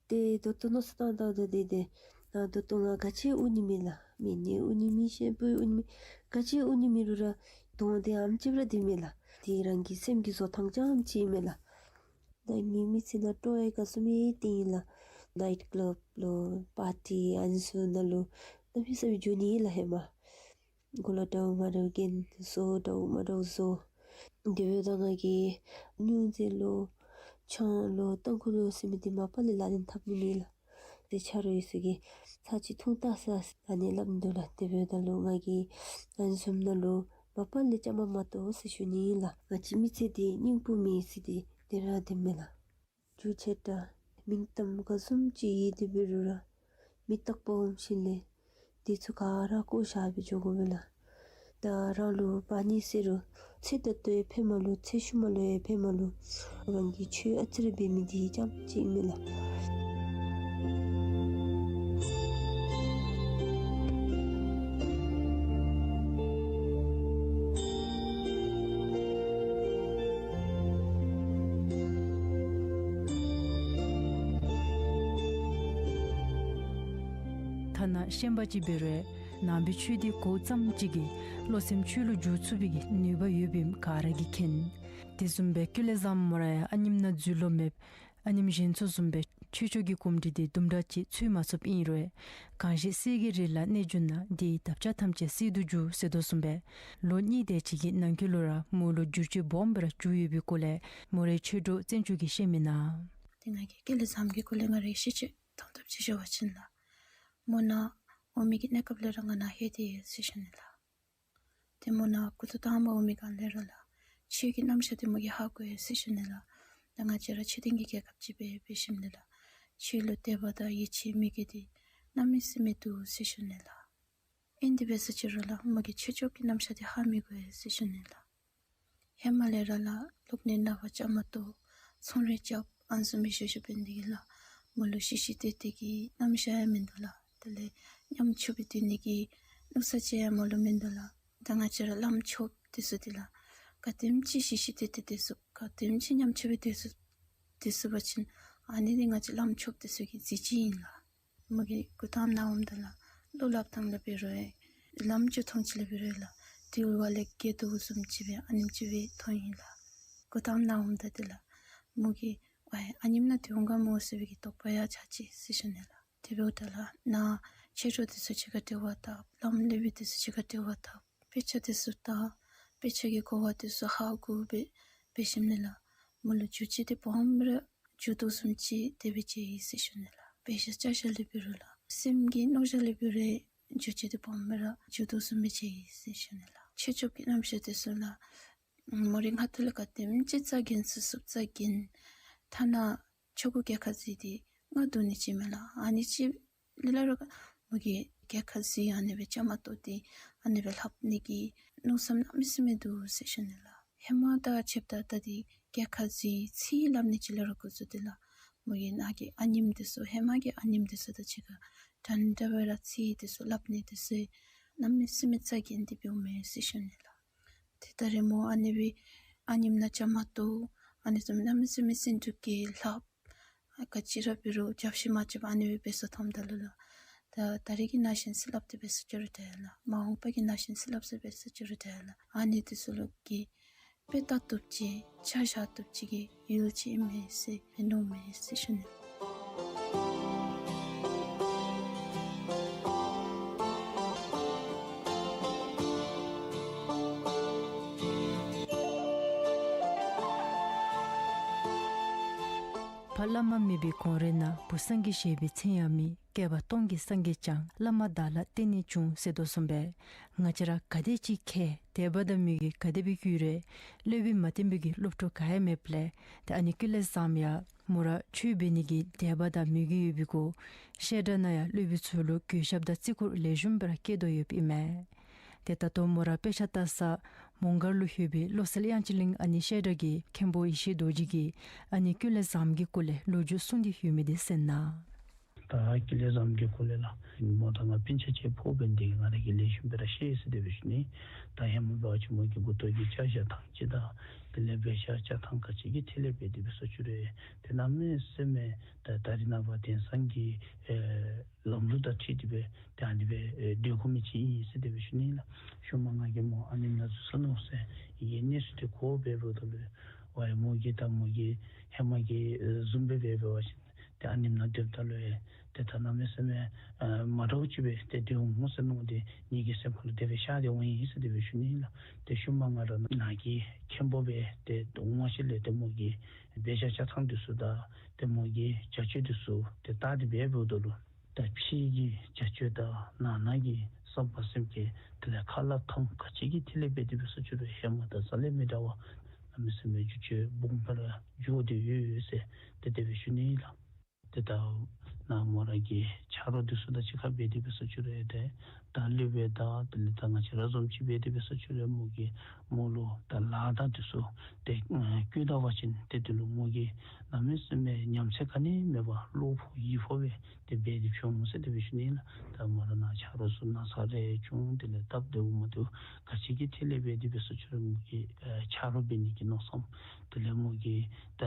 ཏེ་ད་ལྟོ་མནོ་བསམ་བཏང་བཏངམ་ད་ཏེ་ཏེ་ ད་ད་ལྟོ་ང་ག་ཅི་འུ་ནི་མེད་ལགས། མི་ནི་འུ་ནི་མེད། ཤེས་པོ་འུ་ནི་མེད། ག་ཅི་འུ་ནི་མེད་རུང་ར་དོན་དེ་ཨམ་ཅིག་ར་དེ་མེད་ལགས། དེ་རང་གི་སེམས་ཀྱི་བཟོ་ཐངས་ཙམ་ཅིག་མས་ལགས། ད་ངེའི་མི་ཚེ་ནང་སྤྲོ་བ་ག་ཟུམ་ཨིན་ཏེ་ཨིན་ལགས། ནའིཊ་ཀ་ལབ་ལུ་པར་ཊི་ཨ་ནི་ཚུ་ནང་ལུ་གནམ་མེད་ས་མེད་འགྱོ་ནི་ལགས་ཧེ་མ། གོ་ལ་འདྲཝ་མ་འདྲཝ་གྱོན། བཟོ་འདྲཝ་མ་འདྲཝ་བཟོ། དེ་འབདཝ་ད་ང་གིས་སྨྱོ་རྫས་ལོ་ཆང་ལོ་ཏམ་ཁུ་ལོ་ཟེར་མི་འདི་མ་པ་ལས་ལག་ལེན་འཐབ་ནི་མེད་ལགས། ཏེ་ཆ་རོགས་ཚུ་གིས་ཚར་གཅིག་འཐུང་བལྟ་ས་ཟེར་ཨ་ནི་སླབ་ནི་འདུག་ལགས། དེ་འབདཝ་ད་ལུ་ང་གིས་ཨ་ནི་བཟུམ་ནང་ལུ་མ་པ་ལས་བཅའ་མར་མ་གཏོགས་ཟེར་ཞུ་ནི་ཨིན་ལགས། ང་བཅས་མི་ཚེ་འདི་སྙིང་པོ་མེད་ཟེར་འདི་དེ་ར་དེ་མས་ལགས། རྒྱུ་ཆེ་ཕྲ་མིང་གཏམ་ག་བཟུམ་ཅིག་ཡོད་དེ་འབད་རུང་ར་མི་རྟག་པ་འོངམ་ཤུལ་ལས་དེ་ཚུ་ག་ར་བཀོ་བཞག་སྦེ་འགྱོ་དགོ་པས་ལགས། ད་རང་ལུ་འབག་ནི་ཟེར་རུང་ཚེ་ད་ལྟོ་ཡང་ཕན་མ་ལུས། ཚེ་ཤུལ་མ་ལུ་ཡང་ཕན་མ་ལུས། རང་གིས་ཆོས་ཨ་ཙི་རེ་འབད་མི་འདི་རྐྱངམ་ཅིག་མས་ལགས། ཐ་ན་ཤན་པ་ཅིག་འབད་རུང་ནང་པའི་ཆོས་འདི་གོཝ་ཙམ་ཅིག་གིས་བློ་སེམས་ཆོས་ལུ་འཇུག་ཚུགས་པའི་གི་ནུས་པ་ཡོདཔ་ཨིནམ་ག་ར་གིས་མཁྱེན། དེ་བཟུམ་སྦེ་ཀུན་ལེགས་བཟངམོ་ར་ཡང་ཨ་ནེམོ་ནང་འཛུལ་ལོང་མེདཔ། ཨ་ནེམོ་གཞན་ཚུ་བཟུམ་སྦེ་ཆོས་ཕྱོགས་ཀྱི་གོམས་འདྲིས་འདི་དུམ་གྲ་ཅིག་འཚོལ་མ་ཚུགསཔ་ཨིན་རུང་གང་ཞིག་གསེར་གྱི་རི་ལ་གནས་གྱུར་ན། དེ་ཡི་འདབ་ཆགས་ཐམས་ཅད་གསེར་དུ་འགྱུར་ཟེར་དོ་བཟུམ་སྦེ་ལོ་གཉིས་དེ་ཅིག་གི་ནང་འཁོད་ལུ་ར་མོ་ལུ་བསྒྱུར་བཅོས་སྦོམ་སྦེ་ར་བྱུང་ཡོད་པའི་སྐོར་ལས་མོ་རའི་ཆོས་གྲོགས་བཙན་སྐྱོགས་ཀྱིས་བཤད་མི་ནང་། ཏེ་ང་གིས་ཀུན་ལེགས་བཟངམོ་གི་སྐོར་ལས་ང་རའི་ཤེས་ཚད་དོན་དག་ཅིག་ཞུ་བ་ཅིན་ལགས། མོ་ནཱ་འོང་མི་གི་གནས་སྐབས་ལས་ར་ང་ནཱ་ལྷོད་དེ་ཡོད་ཟེར་ཞུ་ནི་ལགས། ཏེ་མོ་ནཱ་སྐུ་ཐོག་དང་པ་འོང་མི་སྒང་ལས་ར་ལགས་ཆོས་ཀྱི་རྣམ་གཞག་འདི་མོ་གིས་ཧ་གོ་ཡི་ཟེར་ཞུ་ནི་ལགས། ད་ང་བཅས་ར་ཆོས་ལྡན་གྱི་རྒྱལ་ཁབ་ཅིག་སྦེ་འབད་ཞིནམ་ལས་ལགས་ཆོས་ལུ་དད་པ་དང་ཡིད་ཆེས་མི་དགོ་འདི་གནམ་མེད་ས་མེད་འདུག་ཟེར་ཞུ་ནི་ལགས། ཨིན་དེ་འབད་ས་ཅིག་རུང་ལགས་མོ་གིས་ཆོས་ཕྱོགས་ཀྱི་རྣམ་གཞག་འདི་ཧ་མི་གོ་ཡི་ཟེར་ཞུ་ནི་ལགས། ཧེ་མ་ལས་ར་ལགས་སློབ་གཉེར་གནང་བར་བཅའ་མར་གཏོགས་ཚོང་རེ་རྐྱབ་ཨ་ནི་བཟུམ་མའི་བཞུགས་བཞུགསཔ་ཨིན་དེ་གིས་ལགས་མོ་ལུ་ཤེས་ཤེས་ཏེ་ཏེ་གི་རྣམ་གཞག་ཡང་མིན་འདུག་ལགས། དེ་ལས་ཉམས་བཅོས་འབད་སྡོད་ནི་གི་ནུག་ས་ཅིག་ཡང་མོ་ལུ་མིན་འདུག་ལགས། ད་ང་བཅས་ར་བླམ་ཆོསཔ་འདི་ཚུ་འདི་ལགས་ག་དེམ་ཅིག་ཤེས་ཤེས་ཏེ་ཏེ་སྡོད་ཚུགས་ག་དེམ་ཅིག་ཉམས་བཅོས་འབད་སྡོད་ཚུགས་སྡོད་ཚུགས་པ་ཅིན་ཨ་ནི་འདི་ང་བཅས་བླམ་ཆོསཔ་འདི་ཚུ་གི་གཟི་བརྗིད་ཨིན་ལགས། མོ་གིས་འགོ་དང་ནཱ་འོངམ་ད་ལགས་བློ་སླབ་ཐངས་ལས་འབད་རུང་ལམ་འགྱོ་ཐངས་ཅིག་ལས་འབད་རུང་ལགས་དེ་བ་ལས་རྒས་དོ་བཟུམ་ཅིག་སྦེ་ཨ་ནེམ་ཅིག་སྦེ་མཐོང་ཡི་ལགས། འགོ་དང་ནཱ་འོངམ་ད་འདི་ལགས་མོ་གིས་ཝའི་ཨ་ནེམོ་ནཱ་འདི་འོང་ག་མོ་ཟེར་བའི་གི་དོགས་པ་ཡང་ཆགས་ཅི་ཟེར་ཞུ་ནི་ལགས། དེ་འབདཝ་ད་ལགས་ནཱ་ཆོས་གྲོགས་འདི་ཚུ་གཅིག་ཁར་འབྲེལ་བ་འཐབ་བླམ་སློབ་དཔོན་འདི་ཚུ་གཅིག་ཁར་འབྲེལ་བ་འཐབ་དཔེ་ཆ་འདི་ཚུ་ལྟ་དཔེ་ཆ་གི་གོ་བ་འདི་ཚུ་ཧ་གོ་སྦེ་འབད་ཞིནམ་ལས་ལགས་མོ་ལུ་འགྱུར་བཅོས་འདི་སྦོམ་སྦེ་ར་འགྱོ་དོ་བཟུམ་ཅིག་དེ་སྦེ་མཇལ་ཡི་ཟེར་ཞུ་ནི་ལགས། དཔེ་ཆ་བཅར་བཞག་ལས་འབད་རུང་ལགས་སེམས་ཀྱི་རྣམ་གཞག་ལས་འབད་རུང་འགྱུར་བཅོས་འདི་སྦོམ་སྦེ་ར་འགྱོ་དོ་བཟུམ་སྦེ་མཇལ་ཡི་ཟེར་ཞུ་ནི་ལགས། ཆོས་ཕྱོགས་ཀྱི་རྣམ་གཞག་འདི་ཚུ་ལགས་མོ་རའི་ངག་ཐོག་ལས་ག་དེམ་ཅིག་རྩ་འགེངས་ཚུགས་ཚུགསཔ་རྩ་འགེངས། ཐ་ན་ཆོ་ག་གྲལ་ཁར་འཛུལ་ཏེ་རྔ་བརྡུང་ནི་ཅིག་མས་ལགས། ཨ་ནི་ཅིག་ལས་ལ་ར་མོ་གིས་གྲལ་ཁར་འཛུལ་ཨ་ནི་སྦེ་བཅའ་མར་གཏོགས་ཏེ་ཨ་ནི་སྦེ་ལྷབ་ནི་གི་མནོ་བསམ་གནམ་མེད་ས་མེད་འདུག་ཟེར་ཞུ་ནི་ལགས། ཧེ་མ་དང་ཕྱདཔ་ད་ད་འདི་གྲལ་ཁར་འཛུལ་ཚིག་སླབ་ནི་ཅིག་ལས་ར་འགོ་བཙུགས་ཏེ་ལགས་མོ་གི་ནང་གི་ཨ་ནེམོ་འདི་ཚུ་ཧེ་མ་གི་ཨ་ནེམོ་འདི་ཚུ་དང་གཅིག་ཁར་འདྲན་འདྲ་སྦེ་ར་ཚིག་འདི་ཚུ་སླབ་ནི་འདི་ཚུ་གནམ་མེད་ས་མེད་རྩ་འགེངས་ཏེ་འབདཝ་མས་ཟེར་ཞུ་ནི་ལགས། ཏེ་ད་རེས་མོ་ཨ་ནི་སྦེ་ཨ་ནེམོ་ནང་བཅའ་མར་གཏོགས་ཨ་ནི་བཟུམ་གནམ་མེད་ས་མེད་སེམས་སྡུག་གིས་ལྷབ། ག་ཅི་ར་འབད་རུང་རྒྱབ་བཤུད་མ་རྐྱབ་ཨ་ནི་སྦེ་འབད་སོང་ཐོནམ་ད་ལུ་ལགས། ད་ད་རེས་ཀྱི་ནང་བཞིན་ཟེར་སླབ་སྟེ་འབད་སོང་ཅི་རུང་ད་ཡང་ལགས། མ་འོངས་པ་གི་ནང་བཞིན་ཟེར་སླབ་སྟེ་འབད་སོང་ཅི་རུང་ད་ཡང་ལགས། ཨ་ནི་འདི་ཚུ་ལུ་གིས་དཔེ་ལྟ་བཏུབ་ཅིག་ཆ་བཞག་བཏུབ་ཅིག་གི་ཡུལ་ཅིག་ཨིན་མས་ཟེར་མནོཝ་མས་ཟེར་ཞུ་ནི། ཕ་བླ་མ་མེད་པའི་གོང་རོལ་ན། བུ་སངས་རྒྱས་ཞེས་པའི་མཚན་ཡང་མེད། བསྐལ་པ་སྟོང་གི་སངས་རྒྱས་ཀྱང་། བླ་མ་དག་ལ་བརྟེན་ནས་བྱུང་། ཟེར་དོ་བཟུམ་སྦེ་ང་བཅས་ར་ག་དེ་ཅིག་མཁས་དད་པ་དང་མོས་གུས་ག་དེ་སྦེ་བསྐྱེད་རུང་སློབ་དཔོན་མ་བསྟེན་པའི་གི་སློབ་ཕྲུག་ག་ཡང་མེདཔ་ལས། ཏེ་ཨ་ནི་ཀུན་ལེགས་བཟངམོ་ཡང་མོ་ར་ཆོས་འབད་ནི་གི་དད་པ་དང་མོས་གུས་ཡོད་པའི་གུ་བཤད་གྲྭ་ནང་ཡང་སློབ་དཔོན་ཚུ་ལུ་གུས་ཞབས་དང་བརྩི་བཀུར་ལེགས་ཤོམ་སྦེ་ར་བསྐྱེད་དོ་ཡོདཔ་ཨིན་མས། ཏེ་ད་ལྟོ་མོ་ར་དཔེ་ཆ་ལྟ་ས་མོང་སྒར་ལུ་ཡོད་པའི་བློ་གསལ་དབྱངས་ཅན་གླིང་ཨ་ནི་བཤད་གྲྭ་གི་མཁན་པོ་ཡེ་ཤེས་རྡོ་རྗེ་གིས་ཨ་ནི་ཀུན་ལེགས་བཟངམོ་གི་སྐོར་ལས་ལོ་རྒྱུས་གསུངས་ཏེ་ཡོད་མི་འདི་གསན་གནང་། ད་ཀུན་ལེགས་བཟང་གི་སྐོར་ལས་ལགས། མོ་དང་ང་སྤུན་ཆ་གཅིག་ཕོགཔ་འབད་ནི་དེ་གིས་ང་ར་གིས་ལེགས་ཤོམ་སྦེ་ར་ཤེས་ཟེར་དེ་སྦེ་ཞུ་ནི། ད་ཧེ་མ་འབད་བ་ཅིན་མོ་གིས་མགུ་ཏོ་གི་བཅག་བཞག་ཐངས་ཅིག་དང་དེ་ལས་འབད་བཞག་བཅག་ཐངས་ག་ཅི་གི་ཐད་ལས་འབད་དེ་འབད་སོང་ཅི་རུང་ཏེ་གནམ་མེད་ས་མེད་ད་ད་རེས་ནངས་པ་དེང་སང་གི་ཨེ་ལམ་ལུགས་དང་འཁྲིལ་ཏེ་སྦེ་ཏེ་ཨ་ནི་སྦེ་ཨེ་སྡོད་དགོ་མི་ཅིག་ཨིན་ཟེར་དེ་སྦེ་ཞུ་ནི་ལགས། ཤུལ་མ་ང་གིས་མོ་ཨ་ནེམ་ནང་འཛུལ་སོང་ནུག་ཟེར་ཡི་གེ་གནས་ཚུལ་དེ་གོ་སྦེ་འབདཝ་ད་ལུ་ཝའི་མོ་གིས་ད་མོ་གིས་ཧེ་མ་གི་ཨེ་བཟུམ་སྦེ་འབད་འབད་བ་ཅིན་ཏེ་ཨ་ནེམ་ནང་སྡོདཔ་ད་ལུ་ཨེ་ཏེ་ད་གནམ་མེད་ས་མེད་ཨེ་མ་འདྲཝ་ཅིག་སྦེ་ཏེ་སྡོད་འོང་ཟེར་མནོ་སྟེ་ངེ་གི་སེམས་ཁ་ལུ་དེ་སྦེ་ཤར་ཏེ་འོང་ཡི་ཟེར་དེ་སྦེ་ཞུ་ནི་ལགས། ཏེ་ཤུལ་མ་ང་ར་ནང་གི་མཁན་པོ་སྦེ་ཏེ་འོང་བ་ཅིག་ལས་ཏེ་མོ་གིས་འབད་བཞག་བཅག་ཐངས་འདི་ཚུ་དང་ཏེ་མོ་གི་བྱ་སྤྱོད་འདི་ཚུ་ཏེ་བལྟ་སྟེ་འབད་འབདཝ་ད་ལུ་ད་ཕྱི་གི་བྱ་སྤྱོད་དང་ནང་ན་གི་བསམ་པ་སེམས་བསྐྱེད་དེ་ལས་ཁ་སླབ་ཐངས་ག་ཅི་གི་ཐད་ལས་འབད་དེ་འབད་སོང་ཅི་རུང་ཧེ་མ་དང་རྩ་ལས་མི་འདྲ་བར་གནམ་མེད་ས་མེད་འགྱུར་བཅོས་སྦོམ་སྦེ་ར་འགྱོ་སྟེ་ཡོད་ཡོད་ཟེར་ཏེ་དེ་སྦེ་ཞུ་ནི་ལགས། ཏེ་ད་ནཱ་མོ་ར་གི་ཆ་རོགས་འདི་ཚུ་དང་གཅིག་ཁར་འབད་དེ་འབད་སོང་ཅི་རུང་ཏེ་ད་ལུས་སྦེ་ད་དེ་ལས་ད་ང་བཅས་ར་བཟུམ་ཅིག་འབད་དེ་འབད་སོང་ཅི་རུང་མོ་གིས་མོ་ལུ་ད་ལཱ་དང་འདི་ཚུ་ཏེ་ཨེ་བསྐུལ་ད་པ་ཅིན་ཏེ་དེ་ལུ་མོ་གིས་གནམ་མེད་ས་མེད་ཉམས་ཚད་ག་ནི་མེད་པར་བློ་ཕོག་ཡིད་ཕོག་སྦེ་ཏེ་འབད་དེ་བྱུང་ཟེར་དེ་སྦེ་ཞུ་ནི་ལགས། ད་མོ་ར་ནཱ་ཆ་རོགས་ཚུ་ན་ཚ་རེ་བྱུང་དེ་ལས་སྟབས་བདེཝ་མ་བདེཝ་ག་ཅི་གི་ཐད་ལས་འབད་དེ་འབད་སོང་ཅི་རུང་མོ་གིས་ཨེ་ཆ་རོགས་འབད་ནི་གི་མནོ་བསམ་དེ་ལས་མོ་གིས་ད་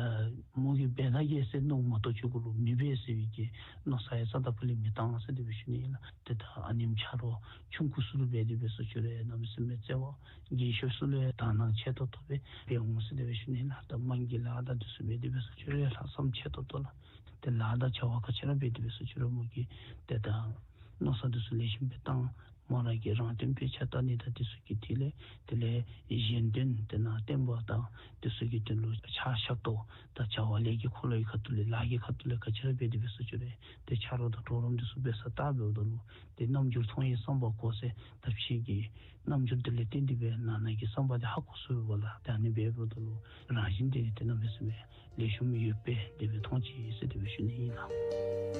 མོ་གིས་འབད་ད་གེ་ཟེར་མནོཝ་མ་གཏོགས་ཁྱོད་ཀུན་ལུ་མི་འབད་ཟེར་བའི་གི་མནོ་བསམ་ཡང་རྩ་དང་ཕུ་ལས་མི་བཏང་ཟེར་དེ་སྦེ་ཞུ་ནི་ལགས། ཏེ་ད་ཨ་ནེམ་ཆ་རོགས་ཆུང་ཀུ་ཚུ་ལུ་འབད་དེ་འབད་སོང་ཅི་རུང་གནམ་མེད་ས་མེད་བརྩེ་བ་རྒྱས་ཤོས་ཚུ་ལུ་ཡང་དག་སྣང་ཆེ་ཏོག་ཏོ་སྦེ་འབད་འོང་ཟེར་དེ་སྦེ་ཞུ་ནི་ལགས། ད་དམངས་ཀྱི་ལཱ་དང་འདི་ཚུ་འབད་དེ་འབད་སོང་ཅི་རུང་ལྷག་བསམ་ཆེ་ཏོག་ཏོ་ལགས། ཏེ་ལཱ་དང་བྱ་བ་ག་ཅི་ར་འབད་དེ་འབད་སོང་ཅི་རུང་མོ་གིས་ཏེ་ད་མནོ་བསམ་འདི་ཚུ་ལེགས་ཤོམ་སྦེ་བཏང་། མོ་ར་གིས་རང་དོན་དཔེ་ཆ་ལྟ་ནི་དང་འདི་ཚུ་གི་ཐད་ལས་དེ་ལས་གཞན་དོན་དེ་ནང་བསྟན་པ་དང་འདི་ཚུ་གི་དོན་ལུ་ཕྱག་ཞབས་ཏོག་དང་བྱ་བ་ལས་ཀྱི་འཁོར་ལོའི་ཁ་ཐུག་ལས་ལཱ་གི་ཁ་ཐུག་ལས་ག་ཅི་ར་འབད་དེ་འབད་སོང་ཅི་རུང་ཏེ་ཆ་རོགས་དང་གྲོགས་རམ་འདི་ཚུ་འབད་ས་བལྟ་འབདཝ་ད་ལུ་ཏེ་རྣམ་འགྱུར་མཐོང་ཡི་བསམ་པ་གོ་ཟེར་ད་ཕྱི་གི་རྣམ་འགྱུར་དེ་ལས་བརྟེན་ཏེ་སྦེ་ནང་ན་གི་བསམ་པ་དེ་ཧ་གོ་ཚུགས་པས་ལགས། ཏེ་ཨ་ནི་འབདཝ་ད་ལུ་རང་བཞིན་དེ་ཏེ་གནམ་མེད་ས་མེད་ལེགས་ཤོམ་ཡོདཔ་སྦེ་དེ་སྦེ་མཐོང་ཅི་ཟེར་དེ་སྦེ་ཞུ་ནི་ཨིན་ལགས།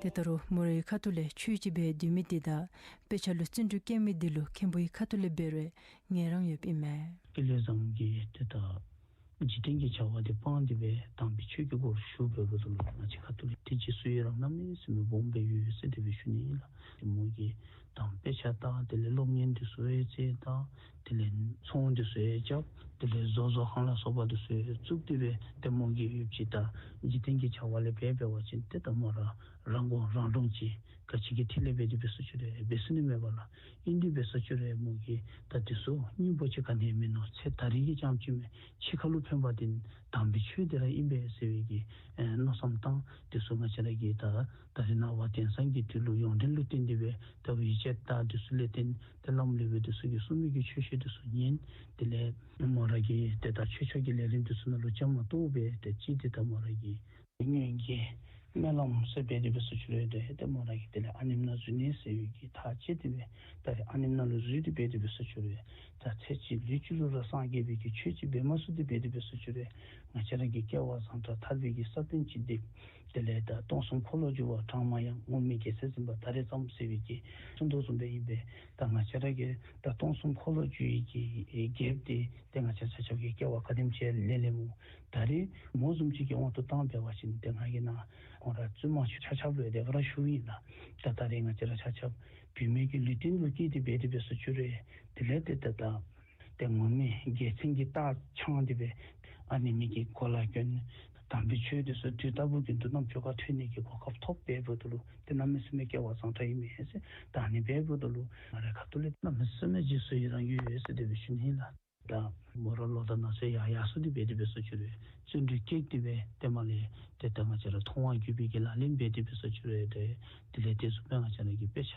ཏེ་ད་རུང་མོ་རའི་ཁ་ཐུག་ལས་ཆོས་ཅིག་འབད་སྡོད་མི་འདི་དང་དཔེ་ཆ་ལུ་བརྩོན་འགྲུས་བསྐྱེད་མི་འདི་ལུ་མཁན་པོའི་ཁ་ཐུག་ལས་འབད་རུང་ངལ་རངས་ཡོདཔ་ཨིན་མས། ཀུན་ལེགས་བཟང་གིས་ཏེ་ད་འཇིག་རྟེན་གྱི་བྱ་བ་དེ་སྤངས་ཏེ་སྦེ་དམ་པའི་ཆོས་ཀྱི་སྒོར་ཞུགས་འབདཝ་ད་ལུ་ང་བཅས་ཁ་ཐུག་ལས་ཏེ་རྗེས་སུ་ཡི་རང་གནམ་མེད་ས་མེད་སྦོམ་སྦེ་ཡོད་ཟེར་དེ་སྦེ་ཞུ་ནི་ཨིན་ལགས། ཏེ་མོ་གིས་དང་དཔེ་ཆ་ལྟ་དེ་ལས་སློབ་གཉེར་འདི་ཚུ་ཡང་བྱེད་ད་དེ་ལས་ཚོང་འདི་ཚུ་ཡང་རྐྱབ་དེ་ལས་བཟོ་བཟོ་ཁང་ལ་སོགས་པ་འདི་ཚུ་ཡང་བཙུགས་ཏེ་སྦེ་ཏེ་མོ་གིས་ཡུདཔ་ཅིག་ད་འཇིག་རྟེན་གྱི་བྱ་བ་ལས་འབད་འབད་བ་ཅིན་ཏེ་ད་མོ་ར་རང་མགོ་རང་འདྲོངས་ཅིག་ག་ཅི་གི་ཐད་ལས་འབད་དེ་འབད་སོང་ཅི་རུང་འབད་ཚུགས་ནི་མེད་པས་ལགས། ཨིན་དེ་འབད་སོང་ཅི་རུང་མོ་གིས་ད་འདི་ཚུ་སྙིང་པོ་ཅིག་ག་ནི་ཡང་མིན་ནུག། ཚེ་ད་རེས་ཀྱི་རྐྱངམ་ཅིག་མེན། འཆི་ཁ་ལུ་ཕན་པ་དེ་དམ་པའི་ཆོས་དེ་ར་ཨིན་པས་ཟེར་བའི་གི་ཨེ་མནོ་བསམ་བཏང་། འདི་ཚུ་ང་བཅས་ར་གིས་ད་ད་རེས་ནངས་པ་དེང་སང་གི་དུས་ལུ་ཡོངས་འབྲེལ་ལུ་བརྟེན་ཏེ་སྦེ་ད་ཝི་ཅེཊ་དང་འདི་ཚུ་ལས་བརྟེན་ཏེ་བླམ་སློབ་དཔོན་འདི་ཚུ་གིས་གསུང་མི་གི་ཆོས་བཤད་འདི་ཚུ་ཉན། དེ་ལས་མོ་ར་གིས་ཏེ་ད་ཆོས་ཕྱོགས་ཀྱི་ལས་རིམ་འདི་ཚུ་ནང་ལུ་བཅའ་མར་གཏོགས་སྦེ་ཏེ་ཅིག་ཏེ་ད་མོ་ར་གིས་སྔོན་གྱི་སྨོན་ལམ་ཟེར་འབད་དེ་འབད་སོང་ཅི་རུང་ཏེ་ཏེ་མོ་ར་གིས་དེ་ལས་ཨ་ནེམ་ནང་འཛུལ་ནི་ཟེར་བའི་གི་ཐག་བཅད་དེ་སྦེ་ད་རེས་ཨ་ནེམ་ནང་ལུ་འཛུལ་ཏེ་འབད་དེ་འབད་སོང་ཅི་རུང་ད་ཚེ་གཅིག་ལུས་གཅིག་ལུ་ར་སངས་རྒྱས་པའི་གི་ཆོས་ཅིག་འབད་མ་ཚུགས་ཏེ་འབད་དེ་འབད་སོང་ཅི་རུང་ང་བཅས་ར་གི་སྐལ་བ་བཟང་དྲགས་ཐར་པའི་གི་ས་བོན་ཅིག་འདེབས། དེ་ལས་ད་སྟོང་གསུམ་འཁོར་ལོས་སྒྱུར་བ་གྲངས་མང་ཡང་། ངོམས་མི་དགེ་ཚེ་འཛིན་པ་ད་རེས་ཙམ་ཟེར་བའི་གི་གསུང་དོ་བཟུམ་སྦེ་ཨིན་པས། ད་ང་བཅས་ར་གིས་ད་སྟོང་གསུམ་འཁོར་ལོས་སྒྱུར་བའི་གི་རྒྱལཔོ་དེ་ཏེ་ང་བཅས་ཆ་ཁྱབ་ཀྱི་སྐལ་བ་ག་དེམ་ཅིག་ལེན་ལེནམ་སྨོ། ད་རེས་མོ་བཟུམ་ཅིག་གི་དབང་དུ་བཏང་འབད་བ་ཅིན་ཏེ་ང་གིས་ནཱ་ཁོང་ར་བཙུན་མ་ཆ་ཁྱབ་ལུ་ཡང་དེ་སྦེ་ར་ཞུཝ་ཨིན་ལགས། ད་ད་རེས་ང་བཅས་ར་ཆ་ཁྱབ་བུད་མེད་ཀྱི་ལུས་རྟེན་ལུ་སྐྱེས་ཏེ་འབད་དེ་འབད་སོང་ཅི་རུང་དེ་ལས་ཏེ་ད་ད་ཏེ་ངོམས་མི་དགེ་མཚན་གྱི་རྟ་འཕྱང་སྟེ་སྦེ་ཨ་ནི་མི་གི་གོ་ལ་གྱོན། དམ་པའི་ཆོས་འདི་ཚུ་དུས་རྟག་བུ་རྒྱུན་དུ་རྣམ་ཅོ་ཁར་ཐོས་ནི་གི་གོ་སྐབས་ཐོབ་འབདཝ་ད་ལུ་ཏེ་གནམ་མེད་ས་མེད་སྐལ་བ་བཟང་དྲགས་ཨིན་མས་ཟེར་ད་ཨ་ནི་འབདཝ་ད་ལུ་ང་རའི་ཁ་ཐུག་ལས་གནམ་མེད་ས་མེད་རྗེས་སུ་ཡི་རང་ཡོད་ཡོད་ཟེར་དེ་སྦེ་ཞུ་ནི་ཨིན་ལགས། ད་མོ་ར་ལོ་དང་ན་ཚོད་ཡར་ཡར་སོང་སྟེ་འབད་དེ་འབད་སོང་ཅི་རུང་བརྩོན་འགྲུས་བསྐྱེད་དེ་སྦེ་ཏེ་མ་ལས་ཏེ་ད་ང་བཅས་ར་མཐོང་བ་བརྒྱུད་པའི་གི་ལག་ལེན་འབད་དེ་འབད་སོང་ཅི་རུང་ཏེ་དེ་ལས་དེ་བཟུམ་སྦེ་ང་བཅས་ར་གིས་དཔེ་ཆ་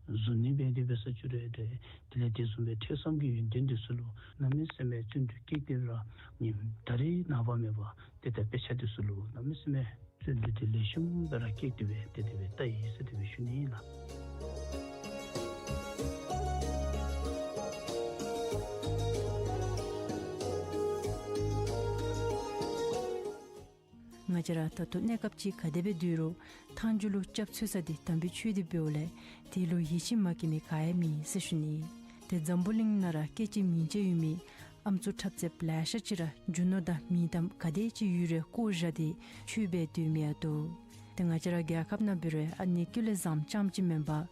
བཟུང་ནི་འབད་དེ་འབད་སོང་ཅི་རུང་ཏེ་དེ་ལས་དེ་བཟུམ་སྦེ་ཐོས་བསམ་གྱི་ཡོན་ཏན་འདི་ཚུ་ལུ་གནམ་མེད་ས་མེད་བརྩོན་འགྲུས་བསྐྱེད་དེ་ར་ཉིནམ་ད་རེས་ནངས་པ་མེད་པར་ཏེ་ད་དཔེ་ཆ་འདི་ཚུ་ལུ་གནམ་མེད་ས་མེད་བརྩོན་འགྲུས་དེ་ལེགས་ཤོམ་སྦེ་ར་བསྐྱེད་དེ་སྦེ་ཏེ་དེ་སྦེ་ལྟ་ཡི་ཟེར་དེ་སྦེ་ཞུ་ནི་ཨིན་ལགས། ང་བཅས་ར་ད་ལྟོ་གནས་སྐབས་ཅིག་ག་དེ་སྦེ་སྡོད་རུང་མཐའ་མཇུག་ལུ་སྐྱབས་འཚོལ་ས་དེ་དམ་པའི་ཆོས་དེ་འབདཝ་ལས་དེ་ལུ་ཡིད་ཆེས་མ་བསྐྱེད་མི་ག་ཡང་མེད་ཟེར་ཞུ་ནི། ཏེ་འཛམ་བུ་གླིང་ནང་ར་སྐད་ཅིག་མིང་ཅིག་ཡོད་མི་ ཨམ་སྲུ་འཁྲབ་རྩེདཔ་ལེ་ཤ་ཅིག་ར་རྒྱུ་ནོར་དང་མིང་གཏམ་ག་དེ་ཅིག་ཡོད་རུང་བཀོ་བཞག་སྟེ་ཆོས་འབད་སྡོད་མི་ཡང་འདུག། ཏེ་ང་བཅས་ར་རྒྱལ་ཁབ་ནང་འབད་རུང་ཨ་ནི་ཀུན་ལེགས་བཟངམོ་རྐྱངམ་ཅིག་མེན་པར་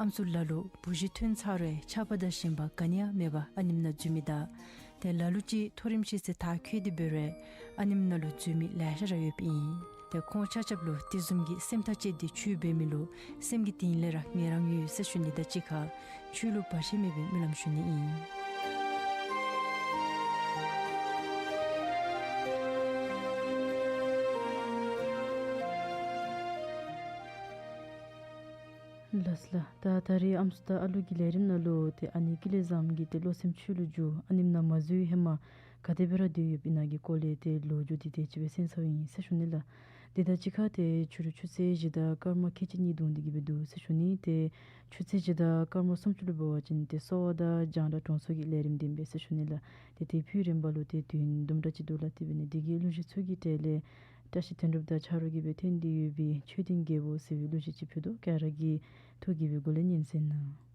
ཨམ་སྲུ་ལ་ལུ་བུ་གཞི་ཐོན་ཚར་རུང་ཆགས་པ་དང་ཞེན་པ་ག་ནི་ཡང་མེད་པར་ཨ་ནེམ་ནང་འཛུལ་མི་དང་། ཏེ་ལ་ལུ་ཅིག་མཐོ་རིམ་ཤེས་ཚད་མཐར་འཁྱོལ་ཏེ་འབད་རུང་ཨ་ནེམ་ནང་ལུ་འཛུལ་མི་ལེ་ཤ་ར་ཡོདཔ་ཨིན། ཏེ་ཁོང་ཆ་ཁྱབ་ལུ་དེ་བཟུམ་གྱི་སེམས་ཐག་བཅད་དེ་ཆོས་འབད་མི་ལུ་སེམས་ཀྱི་གཏིང་ལས་ར་ངལ་རངས་ཡོད་ཟེར་ཞུ་ནི་དང་གཅིག་ཁར་ཆོས་ལུ་བར་ཆད་མེད་པའི་སྨོན་ལམ་ཞུ་ནི་ཨིན། ལགས་སོ་ལགས། ད་ད་རེས་ཨམ་སྲུ་དང་ཨ་ལུ་གི་ལས་རིམ་ནང་ལུ་ཏེ་ཨ་ནི་ཀུན་ལེགས་བཟངམོ་གི་ཏེ་བློ་སེམས་ཆོས་ལུ་འཇུག། ཨ་ནེམ་ནང་མ་འཛུལ་ཧེ་མ་ག་དེ་སྦེ་ར་སྡོད་ཡོདཔ་ཨིན་ན་གི་སྐོར་ལས་ཏེ་ལོ་རྒྱུས་འདི་དེ་ཅིག་སྦེ་གསན་ཚརཝ་ཨིན་ཟེར་ཞུ་ནི་ལགས། དེ་དང་གཅིག་ཁར་ཏེ་ཕྱི་རུ་ཆུ་ཚོད་བཞི་དང་སྐར་མ་ཁལ་གཅིག་གཉིས་བརྡུངས་ཏེ་གི་སྦེ་འདུག་ཟེར་ཞུ་ནི། ཏེ་ཆུ་ཚོད་བཞི་དང་སྐར་མ་སུམ་ཅུ་ལུ་འབད་བ་ཅིན་ཏེ་གསོ་བ་དང་རྒྱང་བསྒྲགས་གྲོང་ཚོ་གི་ལས་རིམ་དེ་སྦེ་ཟེར་ཞུ་ནི་ལགས། ཏེ་དེ་ཕུལ་རིམ་པ་ལུ་ཏེ་དུས་ཡུན་དུམ་གྲ་ཅིག་འདུག་ལགས། དེ་འབད་ནི་འདི་གིས་གླུ་གཞས་ཚུ་གི་གྲས་ལས་བཀྲ་ཤིས་དོན་གྲུབ་དང་ཆ་རོགས་ཀྱིས་སྦེ་འཐེན་ཏེ་ཡོད་པའི་ཆོས་ལྡན་རྒྱལ་པོ་ཟེར་བའི་གླུ་གཞས་ཅིག་ཕུལ་དོ། ག་ར་གིས་ཐུགས་དགྱེས་པའི་སྒོ་ལས་ཉན་གསན་གནང་།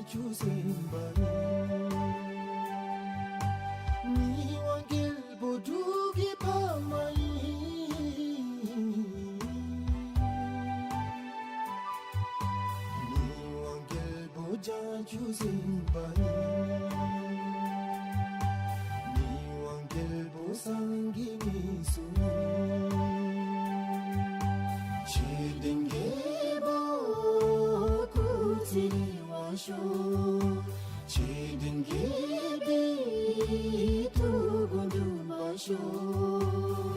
བྱང་ཆུབ་སེམས་དཔའ་ཡིན། མི་དབང་རྒྱལ་པོ་འབྲུག་གི་ཕ་མ་ཡིན། མི་དབང་རྒྱལ་པོ་བྱང་ཆུབ་སེམས་དཔའ་ཡིན། མི་དབང་རྒྱལ་པོ་སངས་རྒྱས་དངོས་སུ་ཡིན། ཆོས་ལྡན་རྒྱལ་པོ་སྐུ་ཚེ་རིང་བར་ཤོག། ཆོས་ལྡན་རྒྱལ་པོའི་ཐུགས་དགོངས་འགྲུབ་པར་ཤོག།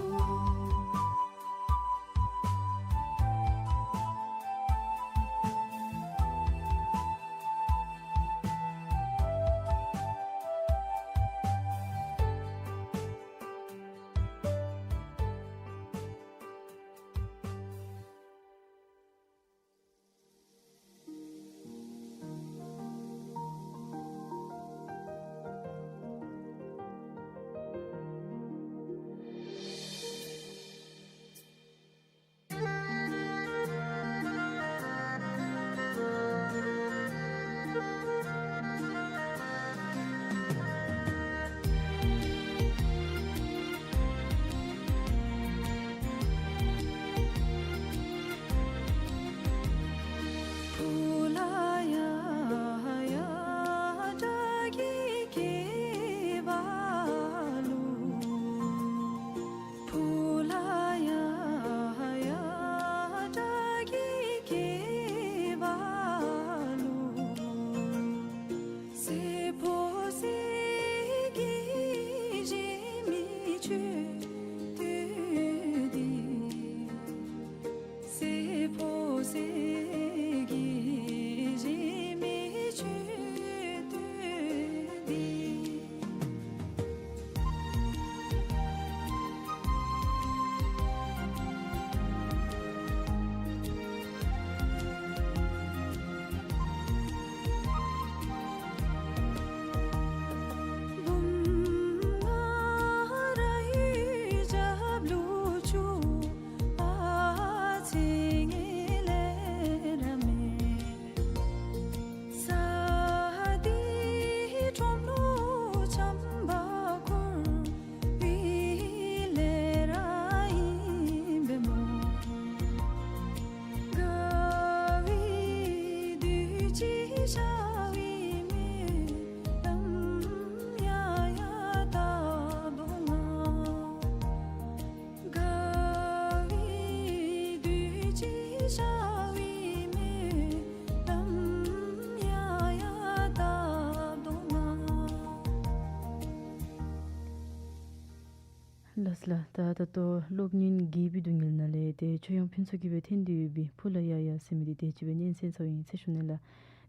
ལགས་ལགས། ད་ད་ལྟོ་གློག་བརྙན་རྒྱས་པའི་སྡུག་བསྔལ་ནང་ལས་ཏེ་ཆོས་དབྱངས་ཕུན་ཚོགས་ཀྱིས་སྦེ་འཐེན་ཏེ་ཡོད་པའི་ཕུ་ལ་ཡ་ཡ་ཟེར་མི་འདི་ཏེ་ཅིག་སྦེ་སྙན་གསན་ཚར་ཡི་ཟེར་ཞུ་ནི་ལགས།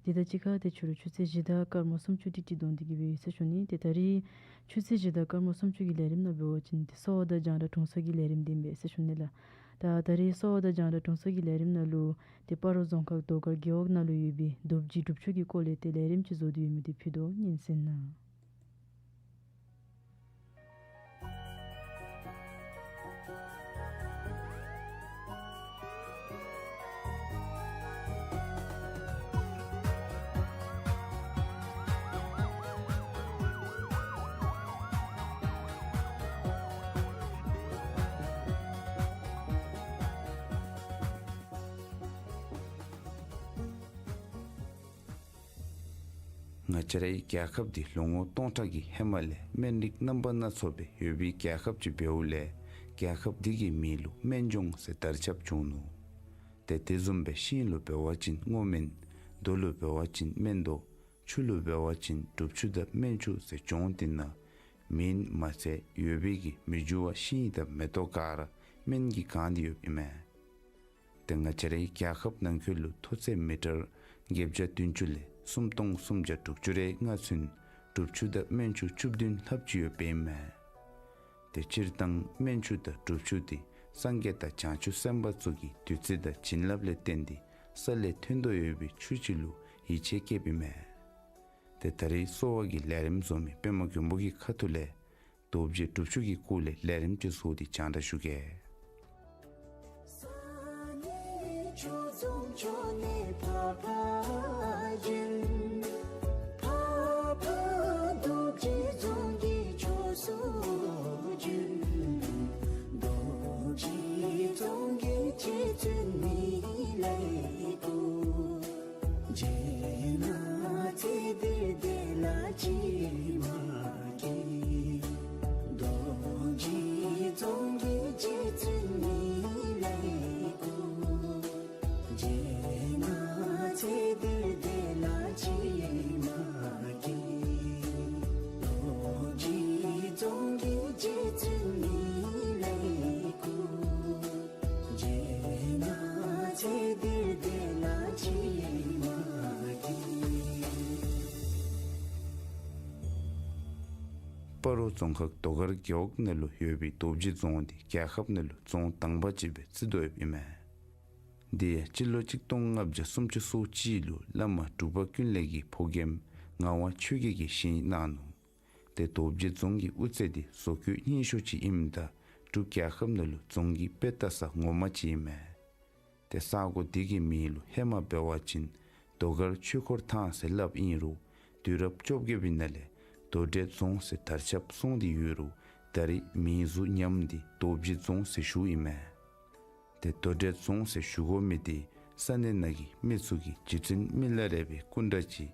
དེ་དང་གཅིག་ཁར་ཏེ་ཕྱི་རུ་ཆུ་ཚོད་བཞི་དང་སྐར་མ་སུམ་ཅུ་ཏིག་ཏིག་འགྱོ་སྟེ་གི་སྦེ་ཡོད་ཟེར་ཞུ་ནི། ཏེ་ད་རིས་ཆུ་ཚོད་བཞི་དང་སྐར་མ་སུམ་ཅུ་གི་ལས་རིམ་ནང་འབད་བ་ཅིན་ཏེ་གསོ་བ་དང་རྒྱང་བསྒྲགས་དྲུང་འཚོ་གི་ལས་རིམ་འདི་ཨིན་པས་ཟེར་ཞུ་ནི་ལགས། ད་ད་རིས་གསོ་བ་དང་རྒྱང་བསྒྲགས་དྲུང་འཚོ་གི་ལས་རིམ་ནང་ལུ་ཏེ་སྤ་རོ་རྫོང་ཁག་རྡོ་དཀར་རྒེད་འོག་ནང་ལུ་ཡོད་པའི་རྡོ་རྗེ་སྒྲུབ་ཆུ་གི་སྐོར་ལས་ཏེ་ལས་རིམ་ཅིག་བཟོ་སྟེ་ཡོད་མི་འདི་ཕུལ་དོ། སྙན་གསན་གནང་། ང་བཅས་རའི་རྒྱལ་ཁབ་འདི་ལོ་ངོ་སྟོང་ཕྲག་གི་ཧེ་མ་ལས་སྨན་རིགས་རྣམ་པ་སྣ་ཚོགས་སྦེ་ཡོད་པའི་རྒྱལ་ཁབ་ཅིག་འབདཝ་ལས་རྒྱལ་ཁབ་འདི་གི་མིང་ལུ་སྨན་ལྗོངས་ཟེར་དར་ཁྱབ་བྱུང་ནུག། ཏེ་དེ་བཟུམ་སྦེ་ཤིང་ལུ་འབད་བ་ཅིན་སྔོ་སྨན། རྡོ་ལུ་འབད་བ་ཅིན་སྨན་རྡོ། ཆུ་ལུ་འབད་བ་ཅིན་སྒྲུབ་ཆུ་དང་སྨན་ཆུ་ཟེར་ལྗོངས་འདི་ནང་མིང་མ་ཚད་ཡོད་པའི་གི་མི་རྒྱུ་བ་ཤིང་དང་མེ་ཏོག་ག་ར་སྨན་གྱིས་གང་སྟེ་ཡོདཔ་ཨིན་མས། ཏེ་ང་བཅས་རའི་རྒྱལ་ཁབ་ནང་འཁོད་ལུ་མཐོ་ཚད་མི་ཊར་བརྒྱད་བརྒྱ་བདུན་ཅུ་ལས་སུམ་སྟོང་སུམ་བརྒྱ་དྲུག་ཅུ་རེ་ལྔ་ཚུན་སྒྲུབ་ཆུ་དང་སྨན་ཆུ་བཅུ་བདུན་ལྷགཔ་ཅིག་ཡོདཔ་ཨིན་མས། ཏེ་སྤྱིར་བཏང་སྨན་ཆུ་དང་སྒྲུབ་ཆུ་འདི་སངས་རྒྱས་དང་བྱང་ཆུབ་སེམས་དཔའ་ཚུ་གིས་བདུད་རྩི་དང་བྱིན་རླབས་ལས་བརྟེན་ཏེ་ས་ལས་ཐོན་དོ་ཡོད་པའི་ཆུ་ཅིག་ལུ་ཡིད་ཆེས་བསྐྱེདཔ་ཨིན་མས། ཏེ་ད་རིས་གསོ་བ་གི་ལས་རིམ་བཟོ་མི་པདྨ་མགོན་པོ་གི་ཁ་ཐུག་ལས་རྡོ་རྗེ་སྒྲུབ་ཆུ་གི་སྐོར་ལས་ལས་རིམ་ཅིག་བཟོ་སྟེ་སྤྱན་འདྲེན་ཞུ་གེ། ས་གནས་ཆུ་རྫོང་ཕྱོགས་ནས་ཕར་ཕར་བཞིན། རྡོ་རྗེ་རྫོང་གི་ཕྱོགས་སུ་བྱོན། རྡོ་རྗེ་རྫོང་གི་རྗེ་བཙུན་མི་ལའི་སྐུ། མཇལ་ན་ཚེ་འདིར་བདེ་བླག་ཅིས་མ་སྐྱེ། རྡོ་རྗེ་རྫོང་གི་རྗེ་བཙུན་མི་ལའི་སྐུ། མཇལ་ན་ཚེ་འདིར་བདེ་བླག་ཅིས་མ་སྐྱེ། རྡོ་རྗེ་རྫོང་གི་རྗེ་བཙུན་མི་ལའི་སྐུ། མཇལ་ན་ཚེ་འདིར་བདེ་བླག་ཅིས་མ་སྐྱེ། སྤ་རོ་རྫོང་ཁག་རྡོ་དཀར་རྒེད་འོག་ནང་ལུ་ཡོད་པའི་རྡོ་རྗེ་རྫོང་འདི་རྒྱལ་ཁབ་ནང་ལུ་རྫོང་དང་པ་ཅིག་སྦེ་བརྩི་དོ་ཡོདཔ་ཨིན་མས། འདི་ཡང་སྤྱི་ལོ་གཅིག་སྟོང་ལྔ་བརྒྱ་སུམ་ཅུ་སོ་གཅིག་ལུ་བླ་མ་འབྲུག་པ་ཀུན་ལེགས་ཀྱི་ཕོ་རྒནམ་ངག་དབང་ཆོས་རྒྱལ་གྱིས་བཞེངས་གནང་ནུག། ཏེ་རྡོ་རྗེ་རྫོང་གི་དབུ་རྩེ་འདི་བཟོ་བཀོད་སྙན་ཤོས་ཅིག་ཨིནམ་ད་འབྲུག་རྒྱལ་ཁབ་ནང་ལུ་རྫོང་གི་དཔེ་ལྟ་ས་ངོ་མ་ཅིག་ཨིན་མས། ཏེ་ས་གོ་འདི་གི་མིང་ལུ་ཧེ་མ་འབད་བ་ཅིན་རྡོ་དཀར་ཆོས་འཁོར་ཐང་ཟེར་སླབ་ཨིན་རུང་དུས་རབས་བཅོ་བརྒྱད་པའི་ནང་ལས་རྡོ་འདྲེ་རྫོང་ཟེར་དར་ཁྱབ་སོང་སྟེ་ཡོད་རུང་ད་རེས་མིང་གཟུགས་ཉམས་ཏེ་རྡོ་རྗེ་རྫོང་ཟེར་ཞུཝ་ཨིན་མས། ཏེ་རྡོ་འདྲེ་རྫོང་ཟེར་ཞུ་དགོ་མི་འདི་ས་གནས་ནང་གི་མི་ཚུ་གིས་རྗེ་བཙུན་མི་ལ་རས་པའི་སྐུ་འདྲ་ཅིག་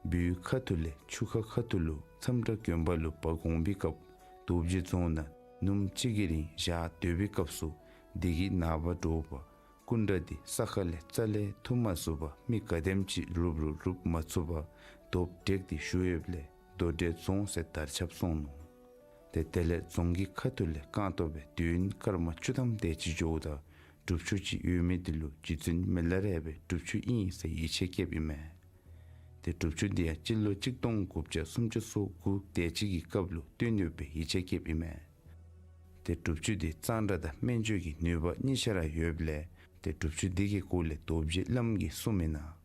སྦུལ་ཁ་ཐུག་ལས་ཆུ་ཁ་ཁ་ཐུག་ལུ་མཚམས་བྲག་དགོན་པ་ལུ་འབག་འོང་པའི་སྐབས་རྡོ་རྗེ་རྫོང་ནང་ནུབམོ་གཅིག་གི་རིང་བཞག་སྡོད་པའི་སྐབས་སུ་འདི་གི་ནངས་པ་དྲོ་པ་སྐུ་འདྲ་འདི་ས་ཁ་ལས་རྩ་ལས་འཐུ་མ་ཚུགས་པར་མི་ག་དེམ་ཅིག་རུབ་རུང་རུབ་མ་ཚུགས་པར་རྡོ་བྲེགས་ཏེ་ཞུ་ཡོདཔ་ལས་རྡོ་འདྲེ་རྫོང་ཟེར་དར་ཁྱབ་སོང་ནུག། ཏེ་དེ་ལས་རྫོང་གི་ཁ་ཐུག་ལས་རྐང་སྟོང་སྦེ་དུས་ཡུན་སྐར་མ་བཅུ་ཐམ་དེ་ཅིག་འགྱོཝ་ད་སྒྲུབ་ཆུ་ཅིག་ཡོད་མི་འདི་ལུ་རྗེ་བཙུན་མི་ལ་རས་པའི་སྒྲུབ་ཆུ་ཨིན་ཟེར་ཡིད་ཆེས་བསྐྱེདཔ་ཨིན་མས། ཏེ་སྒྲུབ་ཆུ་འདི་ཡང་སྤྱི་ལོ་གཅིག་སྟོང་དགུ་བརྒྱ་སུམ་ཅུ་སོ་དགུ་དེ་ཅིག་གི་སྐབས་ལུ་བཏོན་ཡོད་པའི་ཡིད་ཆེས་བསྐྱེདཔ་ཨིན་མས། ཏེ་སྒྲུབ་ཆུ་འདི་གཙང་སྦྲ་དང་སྨན་བཅོས་ཀྱི་ནུས་པ་གཉིས་ཆ་ར་ཡོདཔ་ལས་ཏེ་སྒྲུབ་ཆུ་འདི་གི་སྐོར་ལས་རྡོ་རྗེ་བླམ་གིས་གསུངམ་ཨིན་ན།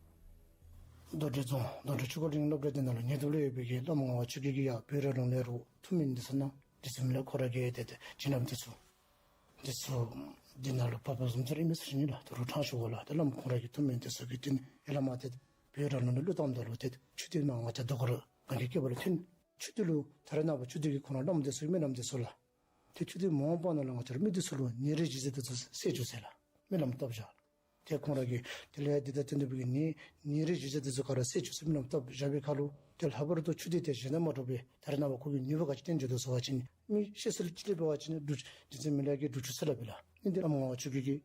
རྡོ་འདྲེ་རྫོང་རྡོ་འདྲེ་ཆོས་འཁོར་གླིང་སློབ་གྲྭ་འདི་ནང་ལུ་ཉེ་དུ་ལུ་ཡོད་པའི་གི་བླམ་ངག་དབང་ཆོས་རྒྱལ་གྱིས་ཡར་བོད་ར་ལུང་ལས་རུང་ཐུགས་སྨོན་འདི་ཚུ་གནང་། རྗེ་བཙུན་མི་ལ་ཁོ་ར་གིས་ཏེ་ཏེ་བྱིན་རླབས་འདི་ཚུ་འདི་ཚུ་འདི་ནང་ལུ་བབས་པ་བཟུམ་ཅིག་ར་ཨིན་མས་ཟེར་ཞུ་ནི་ལགས། ད་རུང་དྲང་ཞུ་དགོ་ལགས། ཏེ་བླམ་ཁོ་ར་གི་ཐུགས་སྨོན་འདི་ཚུ་གིས་ཏེ་ཡར་ལས་མར་ཏེ་བོད་ར་ལུང་ལུ་བློ་བཏངམ་ད་ལུ་ཏེ་ཆུ་འདི་མར་ང་བཅས་རྡོ་དཀར་གངས་ཀྱི་སྐེད་པ་ལུ་ཐོན། ཆུ་འདི་ལུ་ད་རེས་ནངས་པ་ཆུ་འདི་གི་ཁོང་ར་བླམ་འདི་ཚུ་སྨོན་ལམ་འདི་ཚུ་ལགས། ཏེ་ཆུ་འདི་མ་འོངས་པ་ནང་ལུ་ང་བཅས་ར་མི་འདི་ཚུ་ལུ་ནད་རིགས་ཇི་ཟེར་འདི་ཚུ་སེལ་བཅུག་ཟེར་ལགས། སྨོན་ལམ་བཏབ་བཞག། ཏེ་ཁོང་ར་གིས་དེ་ལས་འདི་ད་ཏེ་འདི་བུ་གི་ནད་ནད་རིགས་ཇི་ཟེར་འདི་ཚུ་ག་ར་སེལ་བཅུག་ཟེར་སྨོན་ལམ་བཏབ་བཞག་པའི་ཁར་ལུ་ཏེ་ལྷག་པར་དུ་ཆུ་འདི་ཏེ་གཞན་དང་མ་འདྲཝ་སྦེ་ད་རེས་ནངས་པ་ཁོ་གིས་ནུས་པ་ག་ཅི་བསྟན་བྱུང་དོ་ཟེར་བ་ཅིན་མི་ཤི་སོང་ལུ་ཅིག་ལས་འབད་བ་ཅིན་སྒྲུབ་རྗེ་བཙུན་མི་ལ་གིས་སྒྲུབ་ཆུ་ཟེར་སླབ་པས་ལགས། ཨིན་ཏེ་བླམ་ངག་དབང་ཆོས་རྒྱལ་གྱིས་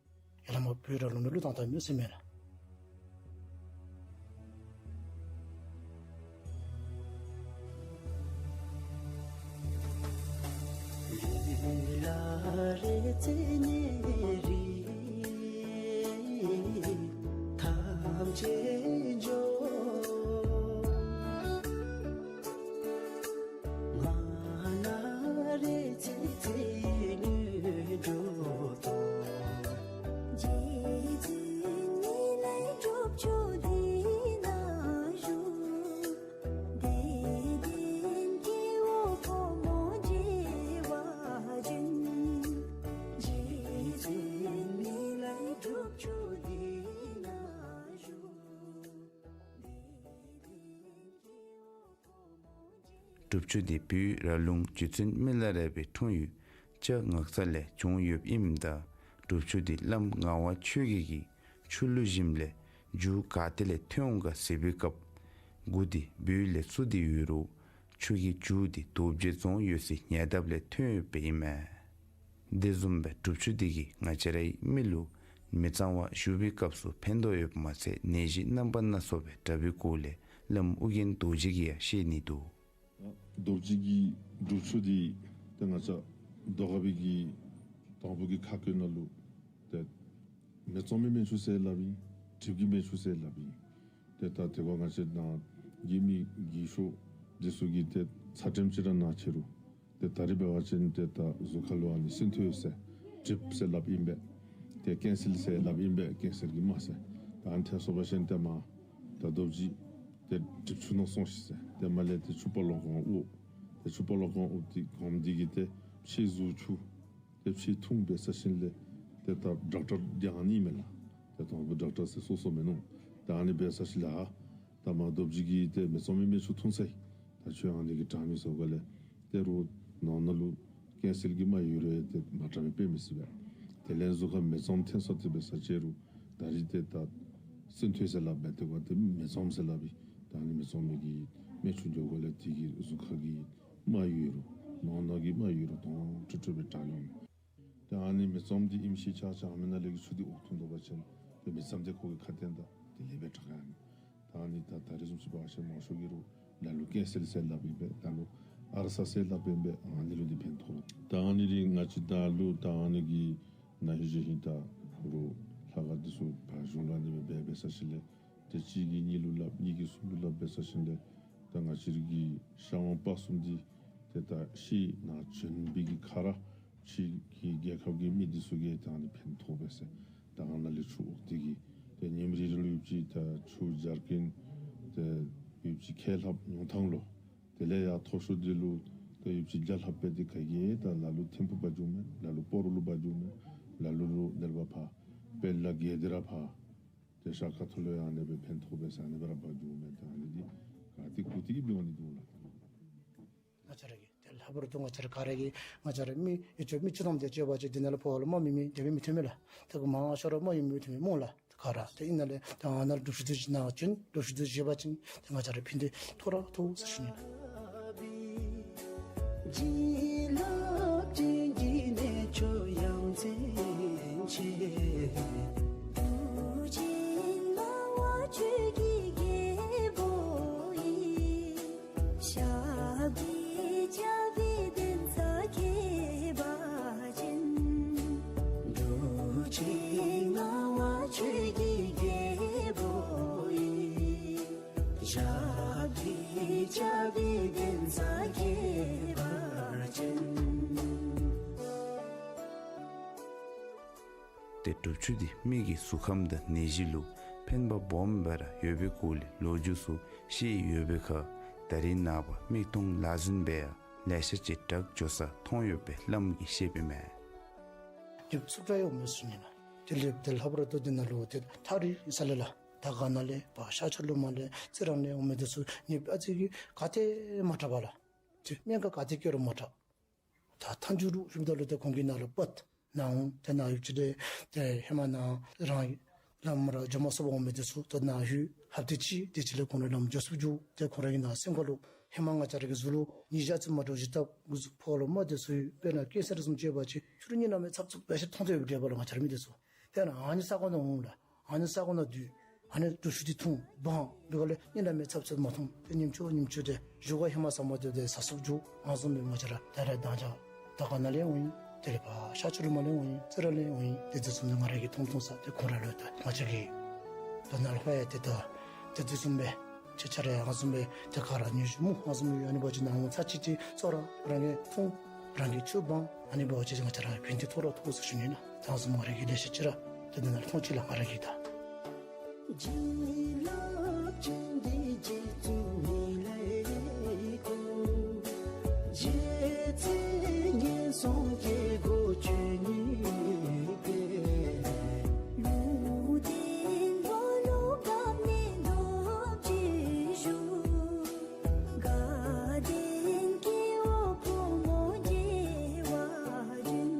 ཡར་ལས་མར་བོད་ར་ལུང་ལུ་བློ་བཏང་བཏངམ་ཨིན་ཟེར་མས་ལགས། སྒྲུབ་ཆུ་འདི་བོད་ར་ལུང་རྗེ་བཙུན་མི་ལ་རས་པའི་འཁྲུངས་ཡུལ་ལྕགས་ནགས་ཚལ་ལས་བྱུང་ཡོདཔ་ཨིནམ་ད་སྒྲུབ་ཆུ་འདི་བླམ་ངག་དབང་ཆོས་རྒྱལ་གྱིས་ཆུ་བླུགས་ཞིནམ་ལས་རྒྱུ་ག་ཏེ་ལས་ཐོན་འོང་ག་ཟེར་བའི་སྐབས་མགུ་འདི་སྦུལ་ལས་བཙུགས་ཏེ་ཡོད་རུང་ཆུ་གི་རྒྱུ་འདི་རྡོ་རྗེ་རྫོང་ཡོད་སའི་ཉེ་འདབས་ལས་ཐོན་ཡོདཔ་ཨིན་མས། དེ་བཟུམ་སྦེ་སྒྲུབ་ཆུ་འདི་གིས་ང་བཅས་རའི་མི་ལུ་མི་གཙང་བ་བཞུ་བའི་སྐབས་སུ་ཕན་ཐོགས་ཡོདཔ་མ་ཚད་ནད་གཞི་རྣམ་པ་སྣ་ཚོགས་སྦེ་དྲག་པའི་སྐོར་ལས་བླམ་ཨོ་རྒྱན་རྡོ་རྗེ་གིས་ཡང་བཤད་ནི་འདུག། རྡོ་རྗེ་གི་སྒྲུབ་ཆུ་འདི་ཏེ་ང་བཅས་རྡོ་དཀར་པའི་གི་དང་ཕུ་གི་ཁ་སྐོར་ནང་ལུ་ཏེ་མི་གཙང་མའི་སྨན་ཆུ་ཟེར་སླབ་ཨིན། གྲིབ་ཀྱི་སྨན་ཆུ་ཟེར་སླབ་ཨིན། ཏེ་ད་དེ་སྒང་ང་བཅས་ནང་གི་མི་རྒས་ཤོས་འདི་ཚུ་གིས་ཏེ་ཚ་དྲོད་ཅིག་ར་ན་ཆེ་རུང་ཏེ་ད་རེས་འབད་བ་ཅིན་ཏེ་ད་གཟུགས་ཁ་ལུ་ཨ་ནི་སྲིན་ཐོ་ཡོད་ཟེར་གྲིབ་ཟེར་སླབ་ཨིན་པས། ཏེ་ཀན་སིལ་ཟེར་སླབ་ཨིན་པས། ཀན་སར་གྱི་རྨ་ཟེར། ད་ཨ་ནི་ཐལ་སོང་པ་ཅིན་ཏེ་མར་ད་རྡོ་རྗེ་ཏེ་གྲིབ་ཆུ་ནང་སོང་ཤིག་ཟེར། ཏེ་མར་ལས་ཏེ་ཆུ་སྤ་རློག་སྒང་དབོ། ཏེ་ཆུ་སྤ་རློག་སྒང་དབོ་སྟེ་སྒང་འདི་གིས་ཏེ་ཕྱེ་གཟུགས་འཁྱུ། ཏེ་ཕྱེ་འཐུང་འབད་ཚར་ཞིནམ་ལས་ཏེ་ད་ཌོག་ཊར་འདི་ཨ་ནི་མས་ལགས། ཏེ་དང་ཕུ་ཌོག་ཊར་ཟེར་སོ་སོ་མིན་ནུག། ད་ཨ་ནི་འབད་ཚར་ཞིནམ་ལས་ཧ་ད་མར་རྡོ་རྗེ་གི་ཏེ་མི་གཙང་མའི་སྨན་ཆུ་འཐུང་ཚར་ཡི། ད་ཁྱོད་ཨ་ནི་གི་དྲང་མི་ཟེར་ག་ལས་ཏེ་རུང་ནང་ན་ལུ་ཀེན་སལ་གྱི་རྨ་ཡོད་རུང་ཏེ་མ་དྲང་མི་དཔེ་མི་སྲིད་པས། དེ་ལས་གཟུགས་ཁར་མེ་ཙམ་འཐོན་སོ་ཏེ་འབད་ས་ཅིག་རུང་ད་རིས་ཏེ་ད་སེམས་འཐོན་ཟེར་སླབ་པས། ཏེ་ག་ཏེ་མེ་ཙམ་ཟེར་སླབ་པས། ད་ཨ་ནི་མེ་ཙམ་མི་གི་རྨ་ཆུང་ཀུ་ག་ལས་དེ་གིས་གཟུགས་ཁ་གི་རྨ་ཡོད་རུང་ནང་ན་གི་རྨ་ཡོད་རུང་དྭངས་འཕྲོས་འཕྲོས་སྦེ་དྲང་ཡོད་མས། ཏེ་ཨ་ནི་མེ་ཙམ་འདི་ཨིནམ་ཤེས་ཆ་ཆ་མེ་ནང་ལས་ཀྱི་ཆུ་འདི་འོག་ཐོན་དོ་བ་ཅིན་ཏེ་མེ་ཙམ་འདི་ཁོ་གི་ཁ་ཏོན་དང་དེ་ལས་སྦེ་དྲག་ཡོད་མས། ད་ཨ་ནི་ད་ད་རིས་བཟུམ་ཅིག་འབད་བ་ཅིན་མང་ཤོས་ཀྱིས་རུང་ལ་ལུ་ཀེན་སལ་ཟེར་སླབ་ཨིན་པས། ལ་ལུ་ཨར་སར་ཟེར་སླབ་ཨིན་པས། ཨ་ནི་ལུ་འདི་ཕན་ཐོགས། ད་ཨ་ནི་འདི་ང་བཅས་ད་ལུ་ད་ཨ་ནི་གི་ན་ཧིང་གཞེས་ཧིང་ད་རུང་ལྷ་ཁང་འདི་ཚུ་བ་གཞུང་ལུ་ཨ་ནི་སྦེ་འབད་འབད་ས་ཅིག་ལས་ཏེ་གཅིག་གིས་གཉིས་ལུ་སླབ་གཉིས་ཀྱིས་གསུམ་ལུ་སླབ་འབད་ས་ཅིག་ལས་ད་ང་བཅས་རའི་གི་ཤར་ཝང་སྤ་གསུམ་འདི་ཏེ་ད་ཤེས་ནཱ་བྱོན་པའི་གི་ཁར་ཕྱི་གི་རྒྱལ་ཁབ་ཀྱི་མི་འདི་ཚུ་གིས་ད་ཨ་ནི་ཕན་ཐོགས་འབད་ཟེར། ད་ཨ་ནཱ་ལས་ཆུ་འོག་སྟེ་གི་ཏེ་ཉིནམ་རེ་རེ་ལུ་ཡོད་ཅི་ད་ཆུ་ཇར་ཀིན་ཏེ་ཡོད་ཅི་ཁལ་ལྷགཔ་ཉུང་ཐང་ལུ་དེ་ལས་ཡར་མཐོ་ཤོས་འདི་ལུ་ཏེ་ཡོད་ཅི་བརྒྱ་ལྷགཔ་སྦེ་འདི་ག་གིས་ད་ལ་ལུ་ཐིམ་ཕུག་འབག་འགྱོཝ་མས། ལ་ལུ་སྤ་རོ་ལུ་འབག་འགྱོཝ་མས། ལ་ལུ་རུང་ནེ་པ་ལ་ཕར་དཔལ་ལ་གེ་དེ་ར་ཕར་ཏེ་ཤར་ཁ་ཐུག་ལུ་ཡང་ཨ་ནི་སྦེ་ཕན་ཐོགས་འབད་ཟེར་ཨ་ནི་སྦེ་ར་འབག་འགྱོཝ་མས། ད་ཨ་ནི་འདི་ག་ཏེ་གུ་ཏེ་གི་འབད་འོང་ནི་འདུག་ལགས། ང་བཅས་ར་གིས་ཏེ་ལྷག་པར་དུ་ང་བཅས་ར་ག་ར་གིས་ང་བཅས་ར་མི་ཡུལ་ཕྱོགས་མི་སྤྱི་བཏང་འདི་བྱེད་པ་ཅིན་འདི་ནང་ལུ་ཕོ་བ་ལུ་རྨ་མེད་མི་དེ་སྦེ་མི་ཐོན་མས་ལགས། ཏེ་ག་མང་ཤོས་ར་རྨ་ཡོད་མི་ཐོན་མས་སྨོ་ལགས། ག་ར་ཏེ་ཨིན་ན་ལས་ད་ཨ་ནཱ་ལུ་སྒྲུབ་ཆུ་འདི་ནཱ་བྱོན་སྒྲུབ་ཆུ་འདི་བཞེས་པ་ཅིན་ཏེ་ང་བཅས་ར་ཕན་བདེ་ཐོགས་ར་ཐོགས་ཟེར་ཞུ་ནི་ལགས། བྱིན་རླབས་ཅན་གྱི་གནས་མཆོག་ཡ་མཚན་ཆེ། རྡོ་རྗེ་ངག་དབང་ཆོས་ཀྱི་རྒྱལ་པོ་ཡི། ཞབས་ཀྱི་ལྕགས་པའི་གདན་ས་ཁྱད་པར་ཅན། རྡོ་རྗེ་ངག་དབང་ཆོས་ཀྱི་རྒྱལ་པོ་ཡི། ཞབས་ཀྱི་ལྕགས་པའི་གདན་ས་ཁྱད་པར་ཅན། ཏེ་སྒྲུབ་ཆུ་འདི་མི་གི་གཟུགས་ཁམས་དང་ནད་གཞི་ལུ་ཕན་པ་སྦོམ་སྦེ་ར་ཡོད་པའི་སྐོར་ལས་ལོ་རྒྱུས་ཚུ་བཤད་ཡོད་པའི་ཁར་ད་རིས་ནངས་པ་མིག་མཐོང་ལག་ཟིན་སྦེ་ཡང་ལེ་ཤ་ཅིག་བྲག་འགྱོ་ས་མཐོང་ཡོད་པའི་བླམ་གིས་བཤདཔ་ཨིན་མས། ནདཔ་ཚུ་ག་ཡོད་མི་ཚུ་ཨིན་ན་དེ་ལས་ཏེ་ལྷག་པར་དུ་འདི་ནང་ལུ་ཏེ་ཐག་རིང་ས་ལས་ལགས། དར་དཀར་ནང་ལས་ཕར་ཤར་ཕྱོགས་ལུ་མར་ལས་རྩི་རང་ལས་འོང་མི་འདི་ཚུ་ནདཔ་ཨ་ཙི་གི་ག་ཏེ་མ་དྲག་པས་ལགས། ཏེ་སྨན་ཁང་ག་ཏེ་བསྐྱལ་རུང་མ་དྲག། ད་མཐའ་མཇུག་ལུ་ལྷོདཔ་ད་ལུ་ཏེ་ཁོང་གི་ནང་ལུ་པད་ནཱ་འོང་། ཏེ་ནཱ་ཡུདཔ་ཅིག་ལས་ཏེ་ཧེ་མ་ནཱ་རང་བླམ་ར་འགྱོ་མ་ཚུགས་པར་འོང་མི་འདི་ཚུ་ད་ནཱ་ལྷོད་ཧབ་ཏེ་ཅིག་དེ་ཅིག་ལས་ཁོང་ར་བླམ་འགྱོ་ཚུགསཔ་འགྱོ། ཏེ་ཁོང་ར་གི་ནཱ་སེམས་ཁ་ལུ་ཧེ་མ་ང་བཅས་ར་གི་གཟུགས་ལུ་ནད་གཞི་ཨ་ཙི་མ་འདྲཝ་ཅིག་བཏབ་གཟུགས་ཕོ་ལུ་རྨ་འདི་ཚུ་ཡོད། དཔེར་ན་ཀེན་སར་བཟུམ་ཅིག་ཡོད་པ་ཅིན་ཕྱི་རུ་གཉིད་ལམ་ཡང་ཚབ་ཚུབ་ལེ་ཤ་མཐོང་སྟེ་ཡོད་པས་ལགས་ང་བཅས་ར་མི་འདི་ཚུ། དཔེར་ན་ཨ་ནི་ས་གོ་ནང་འོང་ལགས། ཨ་ནི་ས་གོ་ནང་སྡོད། ཨ་ནི་སྒྲུབ་ཆུ་འདི་འཐུང་འབག་འབད་ག་ལས་གཉིད་ལམ་ཡང་ཚབ་ཚུབ་མ་མཐོང་། ཏེ་ཉིནམ་གཅིག་ཉིནམ་གཅིག་ཏེ་བཞུགས་སྒར་ཧེ་མ་ས་མ་ཏེ་ཏེ་ཟ་སུབ་འགྱོ། ཨ་ནི་བཟུམ་སྦེ་ང་བཅས་ར་ད་རེས་ད་ཅི་དར་དཀར་ནང་ལས་འོང་ཡི། དེ་ལས་ཕར་ཤར་ཕྱོགས་ལུ་མར་ལས་འོང་ཡི། རྩི་རང་ལས་འོང་ཡི། དེ་འདི་ཚུ་ནི་ང་ར་གིས་མཐོང་མཐོང་ས་ཏེ་ཁོང་ར་ལུ་ད་ང་བཅས་ཀྱིས་ད་ནཱ་ལུ་ཕར་ཡང་ཏེ་ད་དེ་འདི་བཟུམ་སྦེ་ཁྱེད་ཅག་ར་ཡང་ཨ་ནི་བཟུམ་སྦེ་ཏེ་ག་ར་ཉུང་སུ་སྨོ། ཨ་ནི་བཟུམ་སྦེ་ཡོད་ནི་འབད་བ་ཅིན་ནཱ་འོང་ཚར་ཅིག་ཏེ་ཚོར་ར་རང་གིས་མཐོང་རང་གིས་ཆུ་འབག་ཨ་ནི་འབད་བ་ཅིན་ང་བཅས་ར་ཕན་བདེ་ཐོགས་ར་ཐོགས་ཟེར་ཞུ་ནི་ལགས། ད་ཨ་ནི་བཟུམ་ང་ར་གིས་ལེ་ཤ་ཅིག་ར་ཏེ་འདི་ནང་ལུ་མཐོང་ཅི་ལགས་ང་ར་གིས་ད། བྱིན་རླབས་ཅན་གྱི་རྗེ་བཙུན་མི་ལའི་སྐུ། རྗེ་བཙུན་ངན་སོང་སྐྱེ་སྒོ་གཅོད་ནི་སྦེ། ལུང་བསྟན་ལོ་ལུ་བབས་ནས་རྡོ་རྗེ་བཞུགས། དགའ་ལྡན་སྐྱེ་བོ་ཕོ་མོ་བརྗེ་བ་ཅན།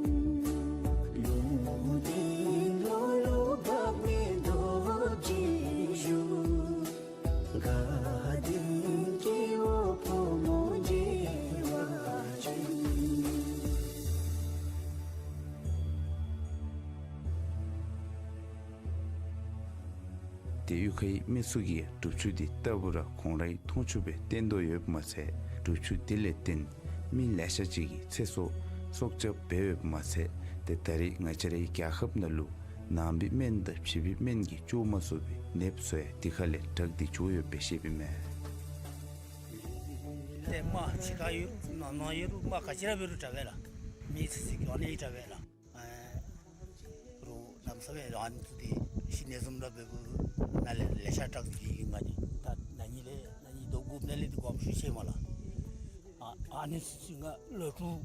ལུང་བསྟན་ལོ་ལུ་བབས་ནས་རྡོ་རྗེ་བཞུགས། དགའ་ལྡན་སྐྱེ་བོ་ཕོ་མོ་བརྗེ་བ་ཅན། ཏེ་གཡུས་ཁའི་མི་ཚུ་གིས་སྒྲུབ་ཆུ་འདི་རྟག་བུ་ར་ཁོང་རའི་འཐུང་ཆུ་སྦེ་བཏོན་དོ་ཡོདཔ་མ་ཚད་སྒྲུབ་ཆུ་འདི་ལས་བརྟེན་མི་ལེ་ཤ་ཅིག་གི་ཚེ་སྲོག་སྲོག་སྐྱབས་འབད་ཡོདཔ་མ་ཚད་ཏེ་ད་རེས་ང་བཅས་རའི་རྒྱལ་ཁབ་ནང་ལུ་ནང་པའི་སྨན་དང་བྱིས་པའི་སྨན་གྱིས་བཅོ་མ་ཚུགས་པའི་ནདཔ་ཚུ་ཡང་འདི་ཁ་ལས་དྲག་སྟེ་འགྱོ་ཡོདཔ་སྦེ་བཤདཔ་ཨིན་མས། ཏེ་རྨ་ཕྱི་ཁར་ཡོད་རུང་ནང་ན་ཡོད་རུང་རྨ་ག་ཅི་ར་འབད་རུང་དྲག་པས་ལགས། མི་ཚེ་ཚེ་གི་ཨ་ནི་དྲག་པས་ལགས། ཨེ་རོགས་ལམ་སང་སྦེ་ཨ་ནི་ཚུ་འདི་ཤི་ནི་བཟུམ་ར་འབདཝ་ད་ལེ་ལེ་ཤ་དྲག་སྟེ་ཨིན་མས་ནི། ད་ན་ནི་ལས་ན་ནི་དོ་དགུ་ནང་ལས་འདི་གོམས་ཤུགས་ཆེ་མས་ལགས། ཨ་ཨ་ནི་ཚུ་ང་ལོ་དྲུག་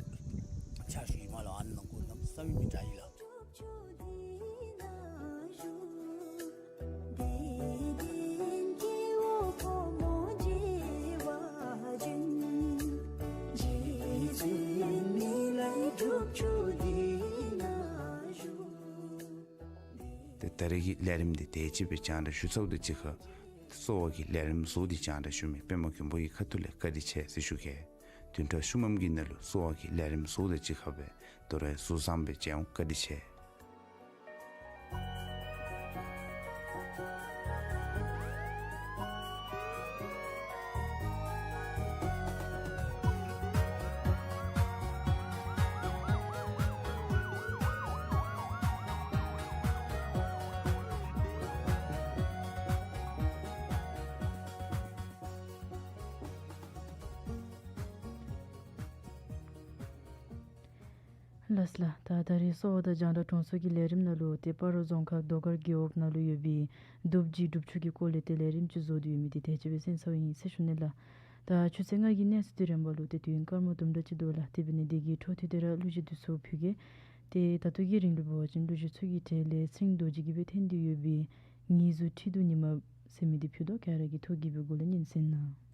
ཆ་ཤུལ་ཨིན་མས་ལགས། ཨ་ནི་ནང་འཁོད་གནམ་མེད་ས་མེད་མི་དྲག་ཡི་ལགས། བདེ་ལྡན་སྐྱེ་བོ་ཕོ་མོ་བརྗེ་བ་ཅན། ཏེ་ད་རེས་ཀྱི་ལས་རིམ་འདི་དེ་ཅིག་སྦེ་རྒྱང་བསྒྲགས་ཞུ་ཚརཝ་དང་གཅིག་ཁར་གསོ་བ་གི་ལས་རིམ་ཚུ་འདི་རྒྱང་བསྒྲགས་ཞུ་མི་པདྨ་མགོན་པོ་གི་ཁ་ཐུག་ལས་བཀའ་དྲིན་ཆེ་ཟེར་ཞུ་གེ། བདུན་ཕྲག་ཤུལ་མམ་གྱི་ནང་ལུ་གསོ་བ་གི་ལས་རིམ་ཚུ་དང་གཅིག་ཁར་སྦེ་དོ་རུང་གཟུགས་བཟང་སྦེ་མཇལ་འོང་། བཀའ་དྲིན་ཆེ། ལགས་ལགས། ད་ད་རེས་གསོ་བ་དང་རྒྱང་བསྒྲགས་དྲུང་འཚོ་གི་ལས་རིམ་ནང་ལུ་ཏེ་སྤ་རོ་རྫོང་ཁག་རྡོ་དཀར་རྒེད་འོག་ནང་ལུ་ཡོད་པའི་རྡོ་རྗེ་སྒྲུབ་ཆུ་གི་སྐོར་ལས་ཏེ་ལས་རིམ་ཅིག་བཟོ་སྟེ་ཡོད་མི་འདི་དེ་ཅིག་སྦེ་གསན་ཚརཝ་ཨིན་ཟེར་ཞུ་ནི་ལགས། ད་ཆུ་ཚོད་ལྔ་གི་གནས་ཚུལ་དེ་རིམ་པ་ལུ་ཏེ་དུས་ཡུན་སྐར་མ་དུམ་གྲ་ཅིག་འདུག་ལགས། དེ་འབད་ནི་འདི་གིས་འཕྲོ་མཐུད་དེ་ར་གླུ་གཞས་འདི་ཚུ་ཕུལ་གེ། ཏེ་ད་ལྟོ་གི་རིང་ལུ་འབད་བ་ཅིན་གླུ་གཞས་ཚུ་གི་གྲས་ལས་ཚེ་རིང་རྡོ་རྗེ་གིས་སྦེ་འཐེན་ཏེ་ཡོད་པའི་ཉི་གཟུགས་ཁྲི་གདུགས་ཉི་མ་ཟེར་མི་འདི་ཕུལ་དོ། ག་ར་གིས་ཐུགས་དགྱེས་པའི་སྒོ་ལས་སྙན་གསན་གནང་།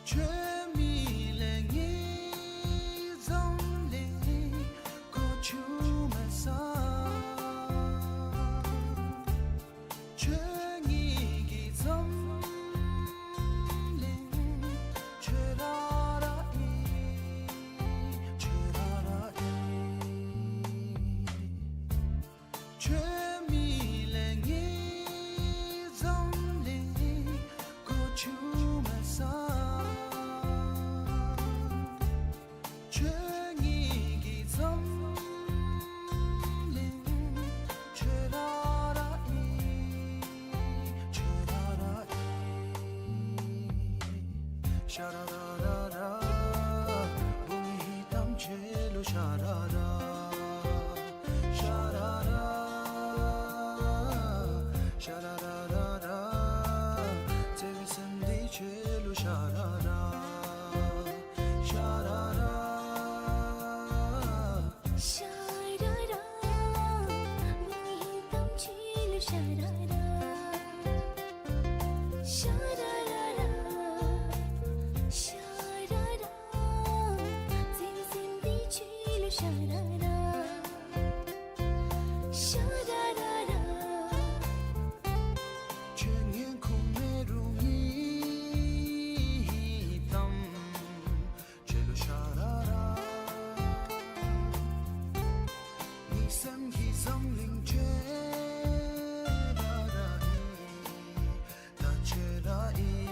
ཁྱོད་མི་ལས་ངེས་འཛམ་གླིང་གོ་ཆུ་མེད་ས། ཁྱོད་ངེས་ཀྱི་འཛམ་གླིང་ཁྱོད་ར་ར་ཨིན། ཁྱོད་ར་ར་ཨིན། ཁྱོད་མི་ལས་ངེས་འཛམ་གླིང་གོ་ཆུ་མེད་ས། ཁྱོད་ངེས་ཀྱི་འཛམ་གླིང་ཁྱོད་ར་ར་ཨིན། ཁྱོད་ར་ར་ཨིན། ཤ་ར་ར་ར་ར། བུ་ངེའི་གཏམ་ཁྱོད་ལུ་ཤ་ར་ར། ཤ་ར་ར། ཤ་ར་ར་ར་ར། བརྩེ་བའི་སེམས་འདི་ཁྱོད་ལུ་ཤ་ར་ར། ཤ་ར་ར། ཤ་ར་ར། བུ་ངེའི་གཏམ་ཁྱོད་ལུ་ཤ་ར་ར། ཤ་ར་ར་ར། ཤ་ར་ར། བརྩེ་བའི་སེམས་འདི་ཁྱོད་ལུ་ཤ་ར་ར། ཤ་ར་ར་ར། ཁྱོད་ངེའི་ཁུག་མེད་རུང་ངེའི་གཏམ་ཁྱོད་ལུ་ཤ་ར་ར། ངེའི་སེམས་ཀྱི་འཛམ་གླིང་ཁྱོད་ར་ར་ཨིན། ད་ཁྱོད་ར་ཨིན།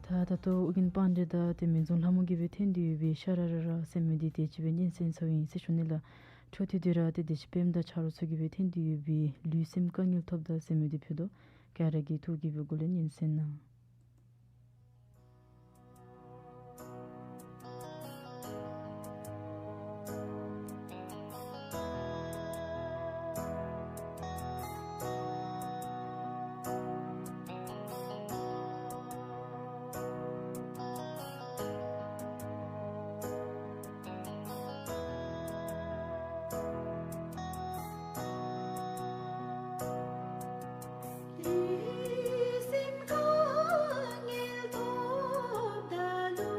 ད་ད་ལྟོ་ཨོ་རྒྱན་པཎྜི་ཏ་དེ་སྨན་རྫོང་ལྷ་མོ་གིས་སྦེ་འཐེན་ཏེ་ཡོད་པའི་ཤ་ར་ར་ར་ཟེར་མི་འདི་དེ་ཅིག་སྦེ་སྙན་གསན་ཚརཝ་ཨིན་ཟེར་ཞུ་ནི་ལགས། འཕྲོ་མཐུད་དེ་ར་ཏེ་དེ་ཅིག་པདྨ་དང་ཆ་རོགས་ཚུ་གིས་སྦེ་འཐེན་ཏེ་ཡོད་པའི་ལུས་སེམས་དཀའ་ངལ་ཐོབ་ད་ཟེར་མི་འདི་ཕུལ་དོ། ག་ར་གིས་ཐུགས་དགྱེས་པའི་སྒོ་ལས་སྙན་གསན་གནང་། ལུས་སེམས་དཀའ་ངལ་ཐོབ་ད་ལུ།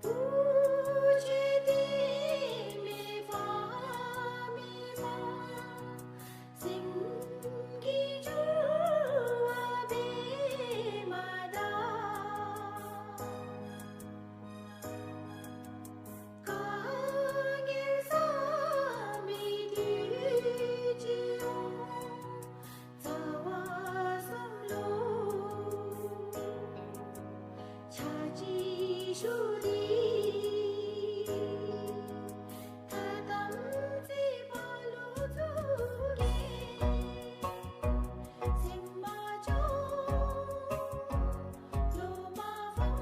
བུ་ཁྱོད་དེ་མེད་པ་མེད་པ། སེམས་ཀྱི་འགྱུར་བ་འབད་མ་ད། དཀའ་ངལ་བཟོད་མི་དུས་ཅི་འོང་། རྩ་བ་གསུམ་ལུ་ཕྱག་ཕྱི་ཞུ་སྟེ། ཐ་དམ་རྩེ་བ་ལུ་ཚུར་བསྐྱལ། སེམས་མ་སྐྱོ་བློ་མ་ཕམ།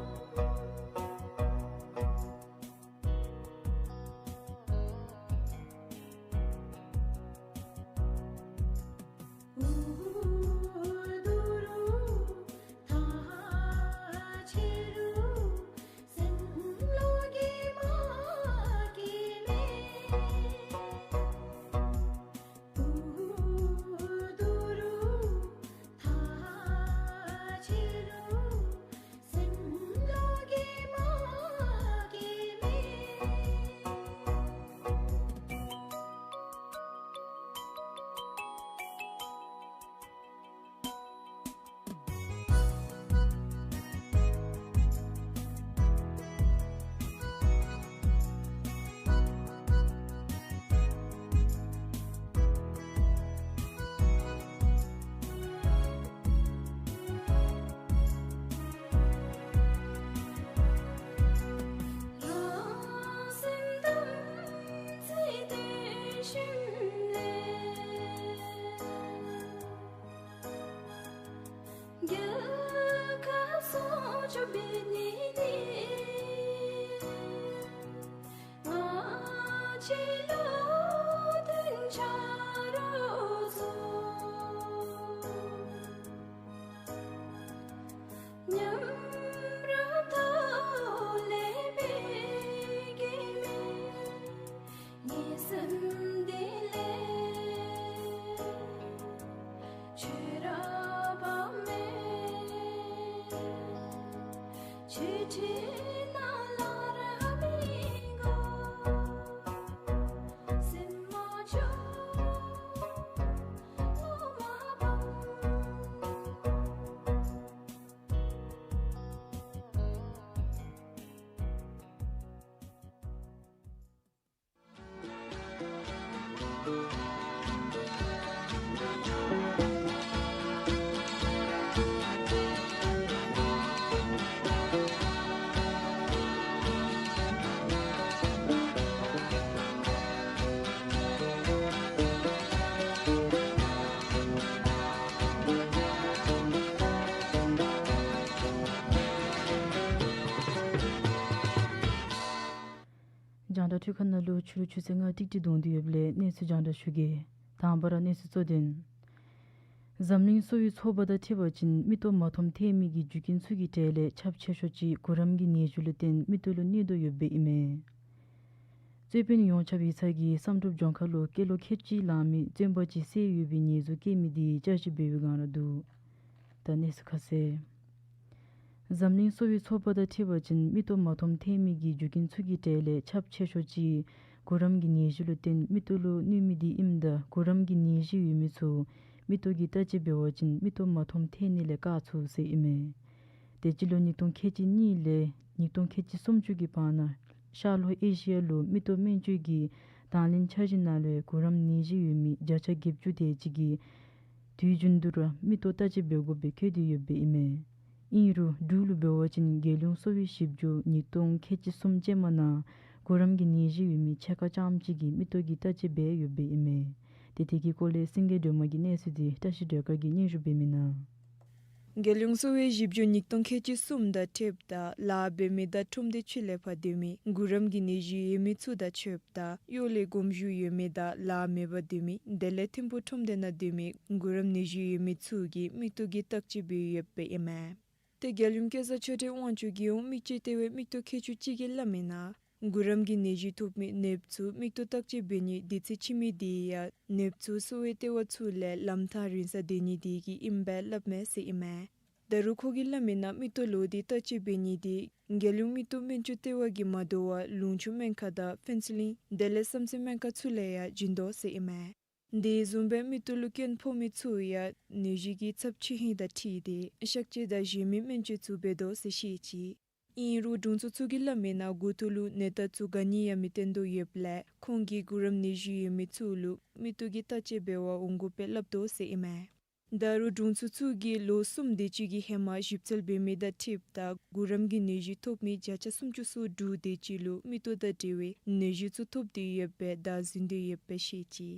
རྒྱང་བསྒྲགས་འཕྲུལ་ཁང་ནང་ལུ་ཕྱི་རུ་ཆུ་ཚོད་ལྔ་ཏིག་ཏིག་གདོང་དུ་ཡོདཔ་ལས་གནས་ཚུལ་རྒྱང་བསྒྲགས་ཞུ་གེ། དང་པ་ར་གནས་ཚུལ་གཙོ་དོན། འཛམ་གླིང་གསོ་བའི་ཚོགས་པ་དང་འཁྲིལ་བ་ཅིན་མིག་ཏོ་མ་མཐོང་ཐལ་མི་གི་རྒྱུ་རྐྱེན་ཚུ་གི་གྲས་ལས་ཁྱབ་ཆེ་ཤོས་ཅིག་གུ་རམ་གྱི་ནད་གཞི་ལུ་བརྟེན་མིག་ཏོ་ལུ་གནོད་དོ་ཡོདཔ་ཨིན་མས། རྩོད་དཔོན་ཡོངས་ཁྱབ་ཡིག་ཚང་གིས་བསམ་གྲུབ་ལྗོངས་མཁར་ལུ་སྐྱེས་ལོ་ཁལ་གཅིག་ལང་མི་བཙོན་པ་ཅིག་བསད་ཡོད་པའི་ཉེས་འཛུགས་བཀལ་མི་དེ་བསྐྱར་ཞིབ་འབད་བའི་སྒང་ར་འདུག། ད་གནས་ཚུལ་ཁ་གསལ། འཛམ་གླིང་གསོ་བའི་ཚོགས་པ་དང་འཁྲིལ་བ་ཅིན་མིག་ཏོ་མ་མཐོང་ཐལ་མི་གི་རྒྱུ་རྐྱེན་ཚུ་གི་གྲས་ལས་ཁྱབ་ཆེ་ཤོས་ཅིག་གུ་རམ་གྱི་ནད་གཞི་ལུ་བརྟེན་མིག་ཏོ་ལུ་གནོད་མི་དེ་ཨིནམ་ད་གུ་རམ་གྱི་ནད་གཞི་ཡོད་མི་ཚུ་མིག་ཏོ་གི་བརྟག་དཔྱད་འབད་བ་ཅིན་མིག་ཏོ་མ་མཐོང་ཐལ་ནི་ལས་བཀག་ཚུགས་ཟེར་ཨིན་མས། དེ་སྤྱི་ལོ་ཉིས་སྟོང་ཁལ་གཅིག་གཉིས་ལས་ཉིས་སྟོང་ཁལ་གཅིག་སུམ་ཅུ་གི་བར་ན་ཤར་ལྷོ་ཨེ་ཤི་ཡ་ལུ་མིག་ཏོ་སྨན་བཅོས་ཀྱི་དང་ལེན་འཆར་གཞི་ནང་ལུ་གུ་རམ་ནད་གཞི་ཡོད་མི་བརྒྱ་ཆ་བརྒྱད་ཅུ་དེ་ཅིག་གིས་དུས་རྒྱུན་དུ་ར་མིག་ཏོ་བརྟག་དཔྱད་འབད་དགོ་པའི་བཀོད་དེ་ཡོདཔ་ཨིན་མས། ཨིན་རུང་འབྲུག་ལུ་འབད་བ་ཅིན་རྒྱལ་ཡོངས་གསོ་བའི་ཞིབ་འཇུག་ཉིས་སྟོང་ཁལ་གཅིག་གསུམ་ཅན་མ་ནང་གུ་རམ་གྱི་ནད་གཞི་ཡོད་མི་ཕྱེད་ཀ་ཙམ་ཅིག་གིས་མིག་ཏོ་གི་བརྟག་དཔྱད་འབད་ཡོདཔ་ཨིན་མས། ཏེ་དེ་གི་སྐོར་ལས་སེང་གེ་སྒྲོལ་མ་གི་གནས་ཚུལ་དེ་བཀྲ་ཤིས་སྒྲོལ་དཀར་གྱིས་སྙན་ཞུ་འབད་མི་གནང་། རྒྱལ་ཡོངས་གསོ་བའི་ཞིབ་འཇུག་ཉིས་སྟོང་ཁལ་གཅིག་གསུམ་དང་འཁྲིལཝ་ད་ལཱ་འབད་མི་དང་ཁྲོམ་སྡེ་ཕྱི་ལས་ཕར་སྡོད་མི་གུ་རམ་གྱི་ནད་གཞི་ཡོད་མི་ཚུ་དང་ཕྱདཔ་ད་གཡོག་ལས་དགོངས་ཞུ་ཡོད་མི་དང་ལཱ་མེད་པར་སྡོད་མི་དེ་ལས་ཐིམ་ཕུག་ཁྲོམ་སྡེ་ནང་སྡོད་མི་གུ་རམ་ནད་གཞི་ཡོད་མི་ཚུ་གི་མིག་ཏོ་གི་བརྟག་དཔྱད་འབད་ཡོདཔ་ཨིན་མས། ཏེ་རྒྱལ་ཡོངས་སྐལ་བཟང་ཆོས་སྒྲོན་དབང་ཕྱུག་རྒྱལ་ཡོངས་མིག་དཔྱད་ལྟེ་བའི་མིག་ཏོ་མཁས་མཆོག་ཅིག་གིས་སླབ་མིའི་ནང་གུ་རམ་གྱི་ནད་གཞི་ཐོབ་མི་ནདཔ་ཚུ་མིག་ཏོ་བརྟག་དཔྱད་འབད་ནི་དུས་ཚོད་ཕྱིས་མི་དེ་ཡང་ནདཔ་ཚུ་གསོ་བའི་ལྟེ་བ་ཚུ་ལས་ལམ་ཐག་རིང་སར་སྡོད་ནི་དེ་གིས་ཨིནམ་སྦེ་སླབ་མས་ཟེར་ཨིན་མས། ད་རུང་ཁོ་གིས་སླབ་མིའི་ནང་མིག་ཏོ་ལོག་སྟེ་བརྟག་དཔྱད་འབད་ནི་དེ་རྒྱལ་ཡོངས་མིག་ཏོ་སྨན་བཅོས་ལྟེ་བ་གིས་མ་དོ་བར་ལུང་ཕྱོགས་སྨན་ཁང་དང་ཕུན་ཚོགས་གླིང་དེ་ལས་བསམ་རྩེ་སྨན་ཁང་ཚུ་ལས་ཡང་བྱིན་དོ་ཟེར་ཨིན་མས། དེ་བཟུམ་སྦེ་མིག་ཏོ་ལུ་སྐྱོན་ཕོག་མི་ཚུ་ཡང་ནད་གཞི་གི་ཚབས་ཆེ་ཧིང་དང་འཁྲིལ་ཏེ་གཤག་བཅོས་དང་གཞན་མི་སྨན་བཅོས་ཚུ་འབད་དོ་ཟེར་བཤད་ཅི། ཨིན་རུང་དྲུང་འཚོ་ཚུ་གིས་སླབ་མིའི་ནང་མགུ་ཏོ་ལུ་ནད་རྟགས་ཚུ་ག་ནི་ཡང་མི་སྟོན་དོ་ཡོདཔ་ལས་ཁོང་གིས་གུ་རམ་ནད་གཞི་ཡོད་མི་ཚུ་ལུ་མིག་ཏོ་གི་བརྟག་དཔྱད་འབད་བར་འོང་དགོཔ་སྦེ་སླབ་དོ་ཟེར་ཨིན་མས། ད་རུང་དྲུང་འཚོ་ཚུ་གིས་ལོ་གསུམ་དེ་ཅིག་གི་ཧེ་མ་ཞིབ་འཚོལ་འབད་མི་དང་འཁྲིལཝ་ད་གུ་རམ་གྱི་ནད་གཞི་ཐོབ་མི་བརྒྱ་ཆ་སུམ་ཅུ་སོ་དྲུག་དེ་ཅིག་ལུ་མིག་ཏོ་དང་འབྲེལ་བའི་ནད་གཞི་ཚུ་ཐོབ་སྟེ་ཡོདཔ་སྦེ་བདའ་ཟུན་ཏེ་ཡོདཔ་སྦེ་བཤད་ཅི།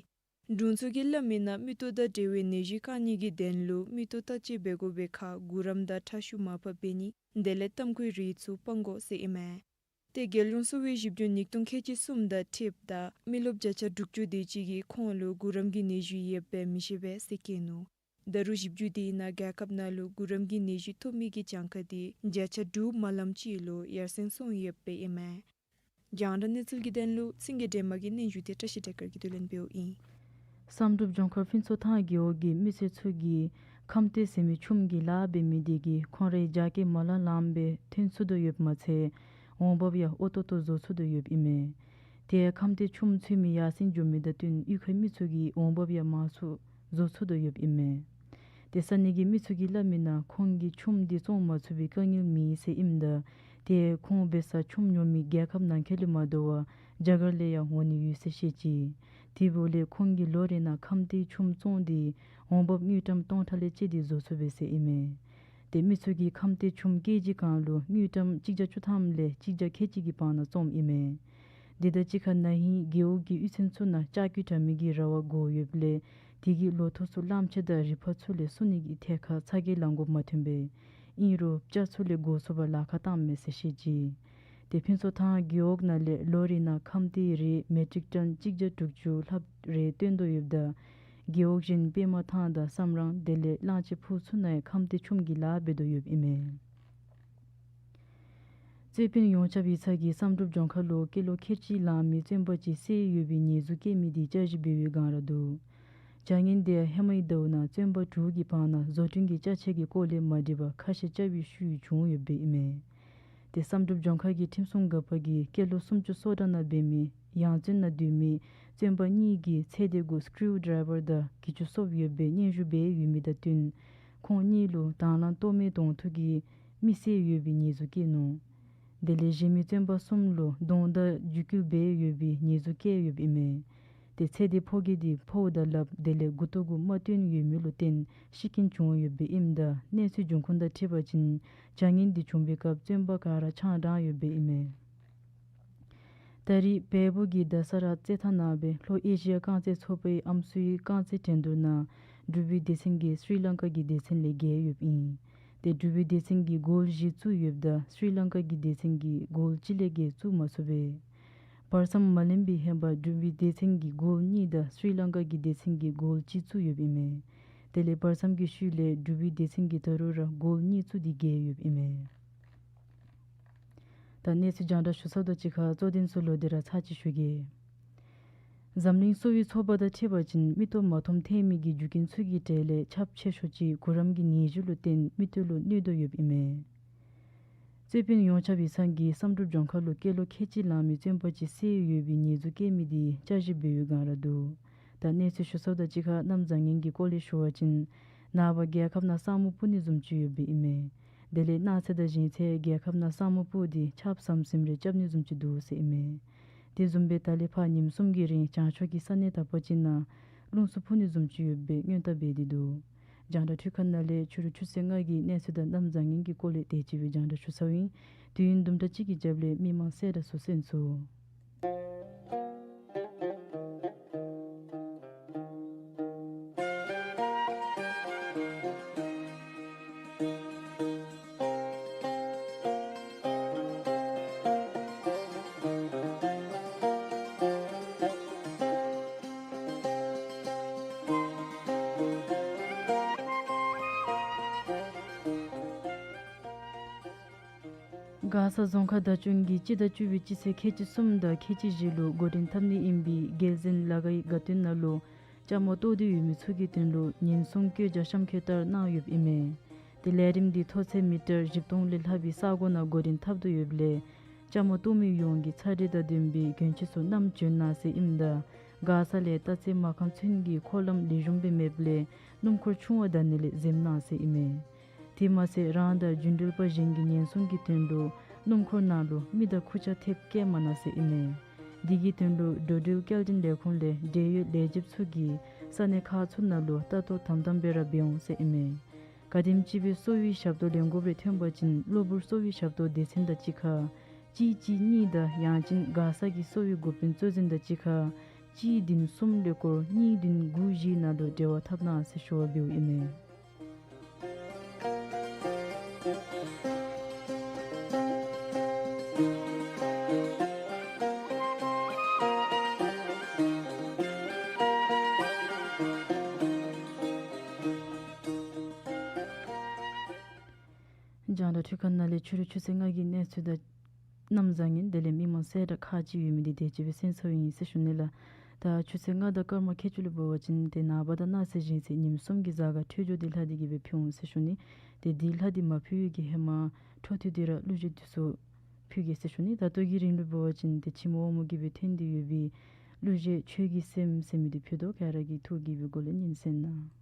དྲུང་འཚོ་གིས་སླབ་མིའི་ནང་མིག་ཏོ་དང་འབྲེལ་བའི་ནད་གཞི་བཀག་ནི་གི་དོན་ལུ་མིག་ཏོ་བརྟག་དཔྱད་འབད་དགོ་པའི་ཁར་གུ་རམ་དང་ཁྲག་ཤུགས་མར་ཕབ་འབད་ནི་དེ་ལས་ཏམ་ཁུའི་རིགས་ཚུ་སྤང་དགོ་ཟེར་ཨིན་མས། ཏེ་རྒྱལ་ཡོངས་གསོ་བའི་ཞིབ་འཇུག་ཉིས་སྟོང་ཁལ་གཅིག་གསུམ་དང་འཁྲིལཝ་ད་མི་རློབས་བརྒྱ་ཆ་དྲུག་ཅུ་དེ་ཅིག་གིས་ཁོང་ལུ་གུ་རམ་གྱི་ནད་གཞི་ཡོདཔ་སྦེ་མི་ཤེས་པས་ཟེར་བཀོད་ནུག། ད་རུང་ཞིབ་འཇུག་དེའི་ནང་རྒྱལ་ཁབ་ནང་ལུ་གུ་རམ་གྱི་ནད་གཞི་ཐོབ་མི་གི་གྱངས་ཁ་དེ་བརྒྱ་ཆ་དྲུག་མ་ལམ་ཅིག་ལུ་ཡར་སེང་སོང་ཡོདཔ་ཨིན་མས། རྒྱང་བསྒྲགས་གནས་ཚུལ་གྱི་དོན་ལུ་སེང་གེ་སྒྲོལ་མ་གི་སྙན་ཞུ་དེ་བཀྲ་ཤིས་སྒྲོལ་དཀར་གྱིས་བསྡུ་ལེན་འབདཝ་ཨིན། བསམ་གྲུབ་ལྗོངས་མཁར་ཕུན་ཚོགས་ཐང་རྒེད་འོག་གི་མི་སེར་ཚུ་གིས་ཁམས་ཏེ་ཟེར་མི་ཆུམ་གྱི་ལཱ་འབད་མི་དེ་གིས་ཁོང་རའི་རྒྱ་སྐྱེད་མ་ལང་ལངམ་སྦེ་ཐོན་ཚུགས་དོ་ཡོདཔ་མ་ཚད་འོང་འབབ་ཡང་ཨོ་ཏོག་ཏོ་བཟོ་ཚུགས་དོ་ཡོདཔ་ཨིན་མས། དེ་ཁམས་ཏེ་ཆུམ་འཚོལ་མི་ཡར་སེང་འགྱོ་མི་དང་བསྟུན་གཡུས་ཁའི་མི་ཚུ་གི་འོང་འབབ་ཡང་མང་སུ་བཟོ་ཚུགས་དོ་ཡོདཔ་ཨིན་མས། ཏེ་ས་གནས་ཀྱི་མི་ཚུ་གིས་སླབ་མིའི་ནང་ཁོང་གིས་ཆུམ་དེ་བཙོང་མ་ཚུགས་པའི་དཀའ་ངལ་མེད་ཟེར་ཨིནམ་ད་ཏེ་ཁོང་འབད་ས་ཆུམ་ཉོ་མི་རྒྱལ་ཁབ་ནང་འཁོད་ལས་མ་དོ་བར་རྒྱ་གར་ལས་ཡང་འོང་ནི་ཡོད་ཟེར་བཤད་ཅི། དེ་འབདཝ་ལས་ཁོང་གིས་ལོ་རེ་ནང་ཁམས་ཏེ་ཆུམ་བཙོང་སྟེ་འོང་འབབ་དངུལ་ཀྲམ་སྟོང་ཕྲག་ལས་བཅད་དེ་བཟོ་ཚུགས་པས་ཟེར་ཨིན་མས། ཏེ་མི་ཚུ་གིས་ཁམས་ཏེ་ཆུམ་ཀེ་ཇི་གང་ལུ་དངུལ་ཀྲམ་གཅིག་བརྒྱ་བཅུ་ཐམ་ལས་གཅིག་བརྒྱ་ཁལ་གཅིག་གི་བར་ན་བཙོངམ་ཨིན་མས། དེ་དང་གཅིག་ཁར་ན་ཧིང་རྒེད་འོག་གི་གཡུས་ཚན་ཚུ་ནང་ལྕགས་ཀྱུ་དྲ་མིག་གི་ར་བ་བསྒོར་ཡོདཔ་ལས་དེ་གིས་ལོ་ཐོག་ཚུ་གླངམོ་ཆེ་དང་རི་ཕག་ཚུ་ལས་སྲུང་ནི་གི་ཐད་ཁར་ཚ་གྱང་ལང་དགོཔ་མ་ཐོན་པས། ཨིན་རུང་སྤྱར་ཚུ་ལས་འགོ་བཙུགས་པར་ལཱ་ཁག་བཏངམ་མས་ཟེར་བཤད་ཅི། ཏེ་ཕུན་ཚོགས་ཐང་རྒེད་འོག་ནང་ལས་ལོ་རེ་ནང་ཁམས་ཏེའི་རིགས་མེ་ཊིག་ཊོན་གཅིག་བརྒྱ་དྲུག་ཅུ་ལྷགཔ་རེ་བཏོན་དོ་ཡོདཔ་ད་རྒེད་འོག་གཞན་པདྨ་ཐང་དང་བསམ་རང་དེ་ལས་གླང་ཆེན་ཕུག་ཚུ་ནང་ཡང་ཁམས་ཏེ་ཆོམ་གྱི་ལཱ་འབད་དོ་ཡོདཔ་ཨིན་མས། རྩོད་དཔོན་ཡོངས་ཁྱབ་ཡིག་ཚང་གིས་བསམ་གྲུབ་ལྗོངས་མཁར་ལུ་སྐྱེས་ལོ་ཁལ་གཅིག་ལང་མི་བཙོན་པ་ཅིག་བསད་ཡོད་པའི་ཉེས་འཛུགས་བཀལ་མི་དེ་བསྐྱར་ཞིབ་འབད་བའི་སྒང་ར་འདུག། བྱ་ངན་དེ་ཧེ་མའི་ཟླཝ་ནང་བཙོན་པ་དྲུག་གི་བར་ན་བཟོ་སྐྲུན་གྱི་ཅ་ཆས་ཀྱི་སྐོར་ལས་མ་འགྲིག་པར་ཁ་ཤས་རྐྱབ་པའི་ཤུལ་བྱུང་ཡོདཔ་ཨིན་མས། ཏེ་བསམ་གྲུབ་ལྗོངས་མཁར་གྱི་ཁྲིམས་སྲུང་འགག་པ་གིས་སྐྱེས་ལོ་སུམ་ཅུ་སོ་གྲངས་ནང་འབད་མི་ཡང་བཙོན་ནང་སྡོད་མི་བཙོན་པ་གཉིས་ཀྱི་ཚེ་འདས་གུ་སི་ཀྲུ་ཌའི་བར་དང་གྱི་ཅུ་སོབ་ཡོད་པའི་སྙན་ཞུ་འབད་ཡོད་མི་དང་བསྟུན་ཁོང་གཉིས་ལུ་དང་བླངས་གཏོར་མའི་གདོང་ཐུག་གིས་མི་བསད་ཡོད་པའི་ཉེས་འཛུགས་བཀལ་ནུག། དེ་ལས་གཞན་མི་བཙོན་པ་གསུམ་ལུ་རྡུང་རྡེག་འཇིགས་སྐུལ་འབད་ཡོད་པའི་ཉེས་འཛུགས་བཀལ་ཡོདཔ་ཨིན་མས། ཏེ་ཚེ་འདས་ཕོ་སྐྱེས་དེ་ཕོཝ་དང་ལགཔ་དེ་ལས་མགུ་ཏོ་གུ་རྨ་བཏོན་ཡོད་མི་ལུ་བརྟེན་ཤི་རྐྱེན་བྱུང་ཡོདཔ་ཨིནམ་ད་གནས་ཚུལ་འབྱུང་ཁུངས་དང་འཁྲིལ་བ་ཅིན་བྱ་ངན་དེ་བྱུང་བའི་སྐབས་བཙོན་པ་ག་ར་ཆང་འདྲེན་ཡོདཔ་ཨིན་མས། ད་རེས་བལ་པོ་གི་རྡ་ས་ར་རྩེད་ཐང་ནང་སྦེ་ལྷོ་ཨེ་ཤི་ཡ་རྐང་རྩེད་ཚོགས་པའི་ཨམ་སྲུའི་རྐང་རྩེད་འགྲན་བསྡུར་ནང་འབྲུག་པའི་སྡེ་ཚན་གྱིས་སི་རི་ལང་ཀ་གི་སྡེ་ཚན་ལས་རྒྱལ་ཡོདཔ་ཨིན། ཏེ་འབྲུག་པའི་སྡེ་ཚན་གྱིས་གོལ་བཞི་བཙུགས་ཡོདཔ་ད་སི་རི་ལང་ཀ་གི་སྡེ་ཚན་གྱིས་གོལ་གཅིག་ལས་བརྒལ་བཙུགས་མ་ཚུགས་པས། བར་མཚམས་མ་ལེན་པའི་ཧེ་མ་འབྲུག་པའི་སྡེ་ཚན་གྱིས་གོལ་གཉིས་དང་སི་རི་ལང་ཀ་གི་སྡེ་ཚན་གྱིས་གོལ་གཅིག་བཙུགས་ཡོདཔ་ཨིན་མས། དེ་ལས་བར་མཚམས་ཀྱི་ཤུལ་ལས་འབྲུག་པའི་སྡེ་ཚན་གྱིས་ད་རུང་ར་གོལ་གཉིས་བཙུགས་ཏེ་རྒྱལ་ཡོདཔ་ཨིན་མས། ད་གནས་ཚུལ་རྒྱང་བསྒྲགས་ཞུ་ཚརཝ་དང་གཅིག་ཁར་གཙོ་དོན་ཚུ་ལོག་སྟེ་ར་ཚར་གཅིག་ཞུ་གེ། འཛམ་གླིང་གསོ་བའི་ཚོགས་པ་དང་འཁྲིལ་བ་ཅིན་མིག་ཏོ་མ་མཐོང་ཐལ་མི་གི་རྒྱུ་རྐྱེན་ཚུ་གི་གྲས་ལས་ཁྱབ་ཆེ་ཤོས་ཅིག་གུ་རམ་གྱི་ནད་གཞི་ལུ་བརྟེན་མིག་ཏོ་ལུ་གནོད་དོ་ཡོདཔ་ཨིན་མས། རྩོད་དཔོན་ཡོངས་ཁྱབ་ཡིག་ཚང་གིས་བསམ་གྲུབ་ལྗོངས་མཁར་ལུ་སྐྱེས་ལོ་ཁལ་གཅིག་ལང་མི་བཙོན་པ་ཅིག་བསད་ཡོད་པའི་ཉེས་འཛུགས་བཀལ་མི་དེ་བསྐྱར་ཞིབ་འབད་བའི་སྒང་ར་འདུག། ད་གནས་ཚུལ་ཞུ་ཚརཝ་དང་གཅིག་ཁར་གནམ་བཟང་ངན་གྱི་སྐོར་ལས་ཞུ་བ་ཅིན་ནངས་པ་རྒྱལ་ཁབ་ནང་ས་སྨུག་སྤུབ་ནི་བཟུམ་ཅིག་ཡོདཔ་ཨིན་མས། དེ་ལས་གནངས་ཚེ་དང་གཞེས་ཚེ་རྒྱལ་ཁབ་ནང་ས་སྨུག་སྤུབ་སྟེ་ཆརཔ་ཟམ་ཟིམ་རེ་རྐྱབ་ནི་བཟུམ་ཅིག་འདུག་ཟེར་ཨིན་མས། དེ་བཟུམ་སྦེ་ད་ལས་ཕར་ཉིནམ་གསུམ་གྱི་རིང་བྱང་ཕྱོགས་ཀྱི་ས་གནས་དག་པ་ཅིག་ནང་རླུང་འཚུབ་འཕུ་ནི་བཟུམ་ཅིག་ཡོད་པའི་སྔོན་བརྡ་འབད་དེ་འདུག། རྒྱང་བསྒྲགས་འཕྲུལ་ཁང་ནང་ལས་ཕྱི་རུ་ཆུ་ཚོད་ལྔ་གི་གནས་ཚུལ་དང་གནམ་བཟང་ངན་གྱི་སྐོར་ལས་དེ་ཅིག་སྦེ་རྒྱང་བསྒྲགས་ཞུ་ཚརཝ་ཨིན། དུས་ཡུན་དུམ་གྲ་གཅིག་གི་རྒྱབ་ལས་མི་མང་གསལ་བསྒྲགས་ཚུ་གསན་ཚུགས། མགར་ས་རྫོང་ཁག་བདག་སྐྱོང་གིས་སྤྱི་ཟླ་བཅུ་པའི་སྤྱི་ཚེས་ཁལ་གཅིག་གསུམ་དང་ཁལ་གཅིག་བཞི་ལུ་འགོ་འདྲེན་འཐབ་ནི་ཨིན་པའི་རྒྱལ་གཟན་ལ་ཁའི་དགའ་སྟོན་ནང་ལུ་བཅའ་མར་གཏོགས་ཏེ་ཡོད་མི་ཚུ་གི་དོན་ལུ་ཉེན་སྲུང་བཀོད་རྒྱ་གཤམ་འཁོད་ལྟར་གནང་ཡོདཔ་ཨིན་མས། དེ་ལས་རིམ་འདི་མཐོ་ཚད་མི་ཊར་བཞི་སྟོང་ལས་ལྷག་པའི་ས་གོ་ནང་འགོ་འདྲེན་འཐབ་དོ་ཡོདཔ་ལས་བཅའ་མར་གཏོགས་མི་ཡོངས་ཀྱིས་ཚ་དྲོད་དང་ལྡན་པའི་གྱོན་ཆས་ཚུ་བསྣམས་བྱོན་གནང་ཟེར་ཨིནམ་ད་མགར་ས་ལས་སྟག་རྩེ་མར་ཁམས་ཚུན་གྱི་འཁོར་ལམ་ལེགས་ཤོམ་སྦེ་མེདཔ་ལས་སྣུམ་འཁོར་ཆུང་བ་བདའ་ནི་ལས་འཛེམ་གནང་ཟེར་ཨིན་མས། དེ་མ་ཚད་རང་དང་རྒྱུན་འགྲུལ་པ་གཞན་གྱི་ཉེན་སྲུང་གི་དོན་ལུ་སྣུམ་འཁོར་ནང་ལུ་མི་དང་ཁུར་ཆ་ཐེབས་བཀལ་མ་གནང་ཟེར་ཨིན་མས། འདི་གི་དོན་ལུ་འགྲོ་འགྲུལ་སྐྱེལ་འདྲེན་ལས་ཁུངས་ལས་འབྲེལ་ཡོད་ལས་བྱེདཔ་ཚུ་གིས་ས་གནས་ཁག་ཚུ་ནང་ལུ་ལྟ་རྟོག་དམ་དམ་སྦེ་ར་འབད་འོང་ཟེར་ཨིན་མས། ག་དེམ་ཅིག་སྦེ་གསོ་བའི་ཞབས་ཏོག་ལེན་དགོཔ་རེ་ཐོན་པ་ཅིན་གློ་བུར་གསོ་བའི་ཞབས་ཏོག་སྡེ་ཚན་དང་གཅིག་ཁར་གཅིག་གཅིག་གཉིས་དང་ཡང་ཅིན་མགར་ས་གི་གསོ་བའི་འགོ་དཔོན་གཙོ་འཛིན་དང་གཅིག་ཁར་གཅིག་བདུན་གསུམ་ཀླད་ཀོར་གཉིས་བདུན་དགུ་བཞི་ནང་ལུ་འབྲེལ་བ་འཐབ་གནང་ཟེར་ཞུ་བ་འབདཝ་ཨིན་མས། རྒྱང་བསྒྲགས་འཕྲུལ་ཁང་ནང་ལས་ཕྱི་རུ་ཆུ་ཚོད་ལྔ་གི་གནས་ཚུལ་དང་གནམ་བཟང་ངན་དེ་ལས་མི་མང་གསལ་བསྒྲགས་ཁག་ཅིག་ཡོད་མི་འདི་དེ་ཅིག་སྦེ་གསན་ཚརཝ་ཨིན་ཟེར་ཞུ་ནི་ལགས། ད་ཆུ་ཚོད་ལྔ་དང་སྐར་མ་ཁལ་གཅིག་ལུ་འབད་བ་ཅིན་ཏེ་ནངས་པ་དང་གནངས་ཚེ་གཞེས་ཚེ་ཉིནམ་གསུམ་གྱི་གཟའ་སྐར་འཕྲོད་སྦྱོར་འདི་ལྷག་སྟེ་གི་སྦེ་ཕུལ་འོང་ཟེར་ཞུ་ནི། ཏེ་འདི་ལྷག་སྟེ་མ་ཕུལ་བའི་གི་ཧེ་མ་འཕྲོ་མཐུད་དེ་ར་གླུ་གཞས་འདི་ཚུ་ཕུལ་གེ་ཟེར་ཞུ་ནི། ད་ལྟོ་གི་རིང་ལུ་འབད་བ་ཅིན་ཏེ་ཁྱིམ་འོག་མ་གིས་སྦེ་འཐེན་ཏེ་ཡོད་པའི་གླུ་གཞས་ཆོས་ཀྱི་སེམས་ཟེར་མི་འདི་ཕུལ་དོ། ག་ར་གིས་ཐུགས་དགྱེས་པའི་སྒོ་ལས་ཉན་གསན་གནང་།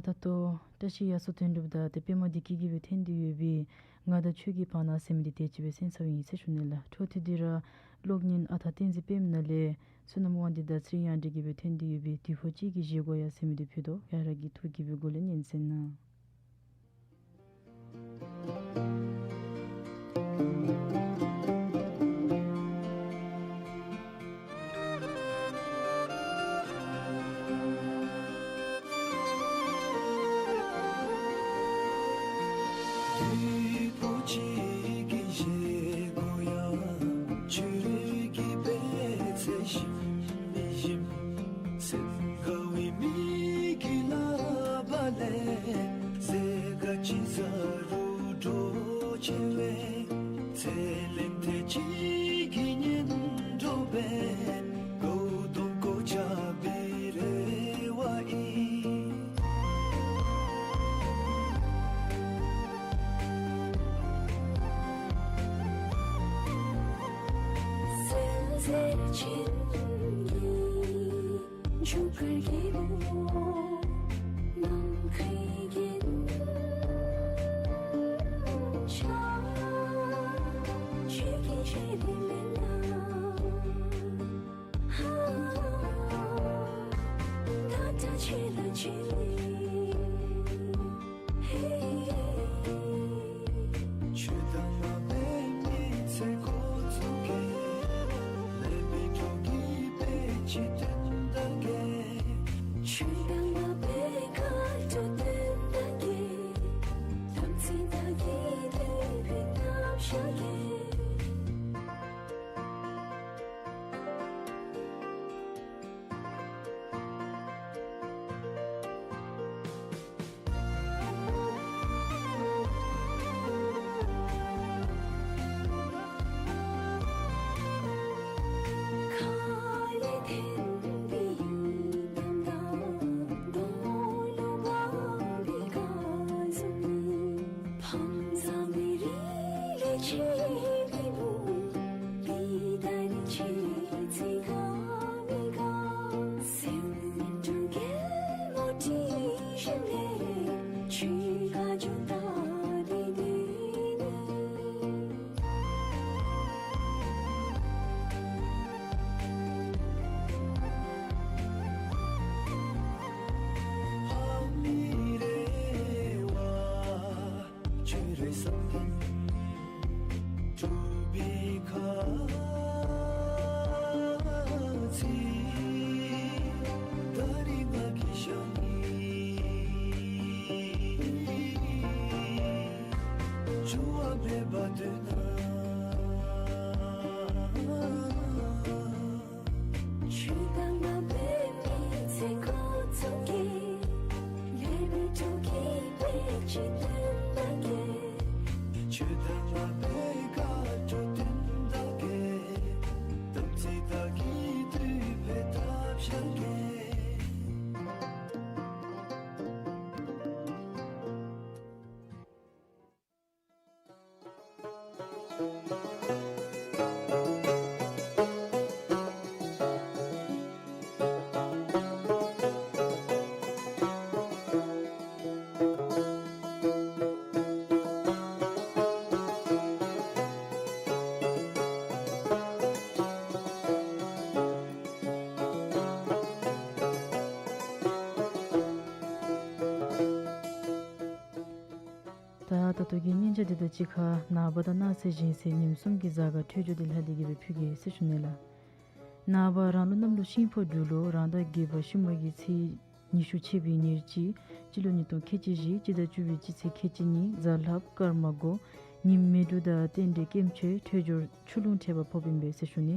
ད་ལྟོ་བཀྲ་ཤིས་དབྱར་གསོལ་དོན་གྲུབ་དང་ཏེ་པདྨ་བདེ་སྐྱིད་ཀྱིས་སྦེ་འཐོན་ཏེ་ཡོད་པའི་ང་དང་ཆོས་ཀྱི་བར་ན་ཟེར་མི་འདི་དེ་ཅིག་སྦེ་གསན་ཚར་བ་ཨིན་ཟེར་ཞུ་ནི་ལགས། འཕྲོ་མཐུད་དེ་ར་གློག་བརྙན་ཨ་རྟག་བསྟན་འཛིན་པདྨ་ནང་ལས་བསོད་ནམས་དབང་འདུས་དང་ཚེ་རིང་དབྱངས་སྒྲོན་གྱིས་སྦེ་འཐོན་ཏེ་ཡོད་པའི་དུས་འཁོར་གཅིག་གི་བཞེས་སྒོ་ཡང་ཟེར་མི་འདི་ཕུལ་དོ། ཡ་རབས་ཀྱི་ཐུགས་དགྱེས་པའི་སྒོ་ལས་ཉན་གསན་གནང་། དུས་འཁོར་གཅིག་གི་བཞེས་སྒོ་ཡང་ཆོས་ཀྱི་དཔེ་ཚེ་ཞིམ་མི་ཞིམ་སེམས་དགའ་བའི་མི་གི་ལག་པ་ལས་ཟེར་ག་ཅི་ཟ་རུང་འགྲོ་ཆེ་བས། ཚེ་ལས་ཐེངས་གཅིག་གི་གཉེན་གྲོགས་སྦེ་གོ་དོན་གོ་ཆ་སྦེ་རེ་བ་ཨིན། ད་ད་ལྟོ་གི་སྙན་ཆ་འདི་དང་གཅིག་ཁར་ནངས་པ་དང་གནངས་ཚེ་གཞེས་ཚེ་ཉིནམ་གསུམ་གྱི་གཟའ་སྐར་འཕྲོད་སྦྱོར་འདི་ལྷག་སྟེ་གི་སྦེ་ཕུལ་གེ་ཟེར་ཞུ་ནི་ལགས། ནངས་པ་རང་ལུགས་གནམ་ལོ་ཤིང་ཕོ་འབྲུག་ལོ་རང་ཟླ་བརྒྱད་པ་ཤུལ་མ་གི་ཚེས་ཉི་ཤུ་ཆད་པའི་ཉེར་གཅིག་སྤྱི་ལོ་ཉིས་སྟོང་ཁལ་གཅིག་བཞི་སྤྱི་ཟླ་བཅུ་པའི་སྤྱི་ཚེས་ཁལ་གཅིག་གཉིས་གཟའ་ལྷགཔ་སྐར་མ་དགུ། ཉིནམ་མེ་འབྲུག་དང་རྟེན་འབྲེལ་སྐྱེམས་མཆོད་འཕྲོད་སྦྱོར་ཆུ་ཀླུང་འཕྲད་པ་ཕོགཔ་ཨིན་པས་ཟེར་ཞུ་ནི།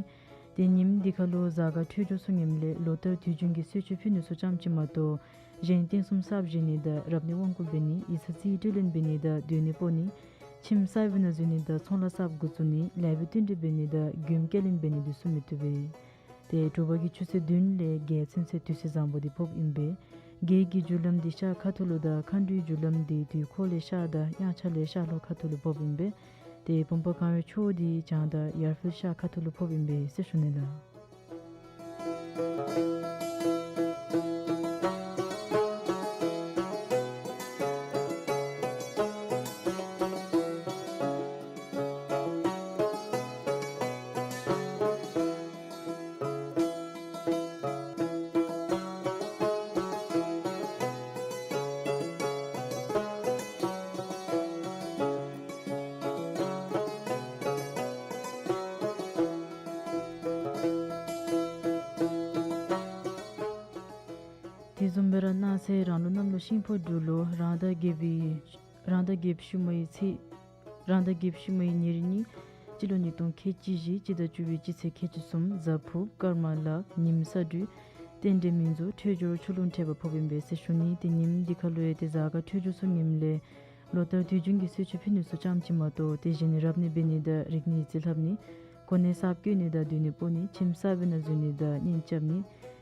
ཏེ་ཉིནམ་འདི་ཁར་ལུ་གཟའ་སྐར་འཕྲོད་སྦྱོར་ཚུ་ངནམ་ལས་ལོ་ལྟར་དུས་རྒྱུན་གྱི་གསོལ་མཆོད་ཕུལ་ནི་ཚུ་ཙམ་ཅིག་མ་གཏོགས་གཞན་རྟེན་གསུམ་གསརཔ་བཞེངས་ནི་དང་རབ་གནས་དབང་བསྐུར་འབད་ནི་ཡིག་ཚང་རྩིས་སྤྲོད་ལེན་འབད་ནི་དང་སྡོད་གནས་སྤོ་ནི་ཁྱིམ་གསར་པའི་ནང་འཛུལ་ནི་དང་ཚོང་ལཱ་གསརཔ་འགོ་བཙུགས་ནི་ལེགས་པའི་བསྟུན་གྲོས་འབད་ནི་དང་མགྱོནམ་བསྐྱར་ལེན་འབད་ནི་འདི་ཚུ་མི་བཏུབ་པས། ཏེ་དྲོ་པ་གི་ཆུ་ཚོད་བདུན་ལས་བརྒྱད་ཚུན་ཚོད་དུས་ཚོད་བཟང་པོ་འདི་ཕོགཔ་ཨིན་པས། དགེ་གི་རྒྱུ་ལམ་འདི་ཤར་ཁ་ཐུག་ལུ་དང་མཁའ་འགྲོའི་རྒྱུ་ལམ་འདི་དུས་འཁོར་ལས་ཤར་དང་དབྱངས་འཆར་ལས་ཤར་ལྷོ་ཁ་ཐུག་ལུ་ཕོགཔ་ཨིན་པས། ཏེ་བུམ་པ་གང་བའི་ཕྱོགས་འདི་བྱང་དང་ཡར་འཕེལ་ཤར་ཁ་ཐུག་ལུ་ཕོགཔ་ཨིན་པས་ཟེར་ཞུ་ནི་ལགས། ཚེ་རང་ལུགས་གནམ་ལོ་ཤིང་ཕོ་འབྲུག་ལོ། རང་ཟླ་བརྒྱད་པའི་རང་ཟླ་བརྒྱད་པའི་ཤུལ་མའི་ཚེས་རང་ཟླ་བརྒྱད་པའི་ཤུལ་མའི་ཉེར་གཉིས། སྤྱི་ལོ་ཉིས་སྟོང་ཁལ་གཅིག་བཞི། སྤྱི་ཟླ་བཅུ་པའི་སྤྱི་ཚེས་ཁལ་གཅིག་གསུམ། གཟའ་ཕུརཔ། སྐར་མ་ལག། ཉིནམ་ས་སྦྲུལ། རྟེན་འབྲེལ་མིང་རྫོགས། འཕྲོད་སྦྱོར་ཆུ་ཀླུང་ཐེག་པ་ཕོགཔ་ཨིན་པས་ཟེར་ཞུ་ནི། ཏེ་ཉིནམ་འདི་ཁ་ལུ་ཡང་ཏེ་གཟའ་སྐར་འཕྲོད་སྦྱོར་ཚུ་ངནམ་ལས་ལོ་ལྟར་དུས་རྒྱུན་གྱི་གསོལ་མཆོད་ཕུལ་ནི་ཚུ་རྐྱངམ་ཅིག་མ་གཏོགས་ཏེ་གཞན་རབ་གནས་འབད་ནི་དང་རིག་གནས་ཡིག་རྩིས་ལྷབ་ནི། གོ་གནས་གསརཔ་བཀོད་ནི་དང་སྡོད་གནས་སྤོ་ནི། ཁྱིམ་གསར་པའི་ནང་འཛུལ་ནི་དང་གཉེན་རྐྱབ་ནི།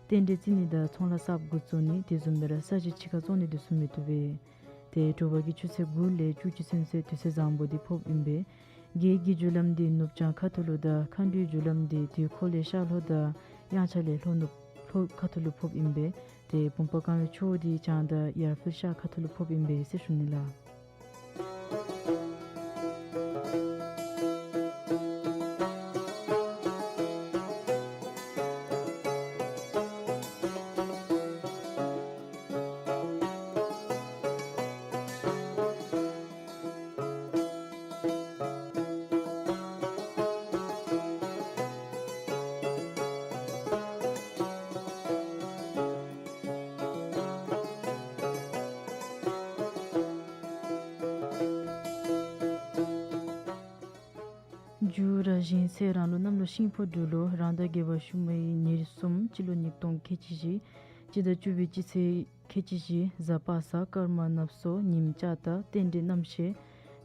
རྟེན་འབྲེལ་བརྩི་ནི་དང་ཚོང་ལཱ་གསརཔ་འགོ་བཙུགས་ནི། དེ་བཟུམ་སྦེ་ར་ས་གཞི་ཕྱི་ཁར་བཙོང་ནི་དེ་ཚུ་མི་བཏུབ་པས། ཏེ་དྲོ་པ་གི་ཆུ་ཚོད་དགུ་ལས་བཅུ་གཅིག་ཚུན་ཚོད་དུས་ཚོད་བཟང་པོ་འདི་ཕོགཔ་ཨིན་པས། རྒྱལ་གྱི་རྒྱུ་ལམ་འདི་ནུབ་བྱང་ཁ་ཐུག་ལུ་དང་མཁའ་འགྲོའི་རྒྱུ་ལམ་འདི་དུས་འཁོར་ལས་ཤར་ལྷོ་དང་དབྱངས་འཆར་ལས་ལྷོ་ནུབ་ལྷོ་ཁ་ཐུག་ལུ་ཕོགཔ་ཨིན་པས། ཏེ་བུམ་པ་གང་བའི་ཕྱོགས་འདི་བྱང་དང་ཡར་ཕུལ་ཤར་ཁ་ཐུག་ལུ་ཕོགཔ་ཨིན་པས་ཟེར་ཞུ་ནི་ལགས། མཇུག་ར་གཞེས་ཚེ་རང་ལུགས་གནམ་ལོ་ཤིང་ཕོ་འབྲུག་ལོ། རང་ཟླ་བརྒྱད་པའི་ཤུལ་མའི་ཉེར་གསུམ། སྤྱི་ལོ་ཉིས་སྟོང་ཁལ་གཅིག་བཞི། སྤྱི་ཟླ་བཅུ་པའི་སྤྱི་ཚེས་ཁལ་གཅིག་བཞི། གཟའ་པ་སངས། སྐར་མ་ནབ་སོར། ཉིནམ་ལྕགས་སྟག། རྟེན་འབྲེལ་རྣམ་ཤེས།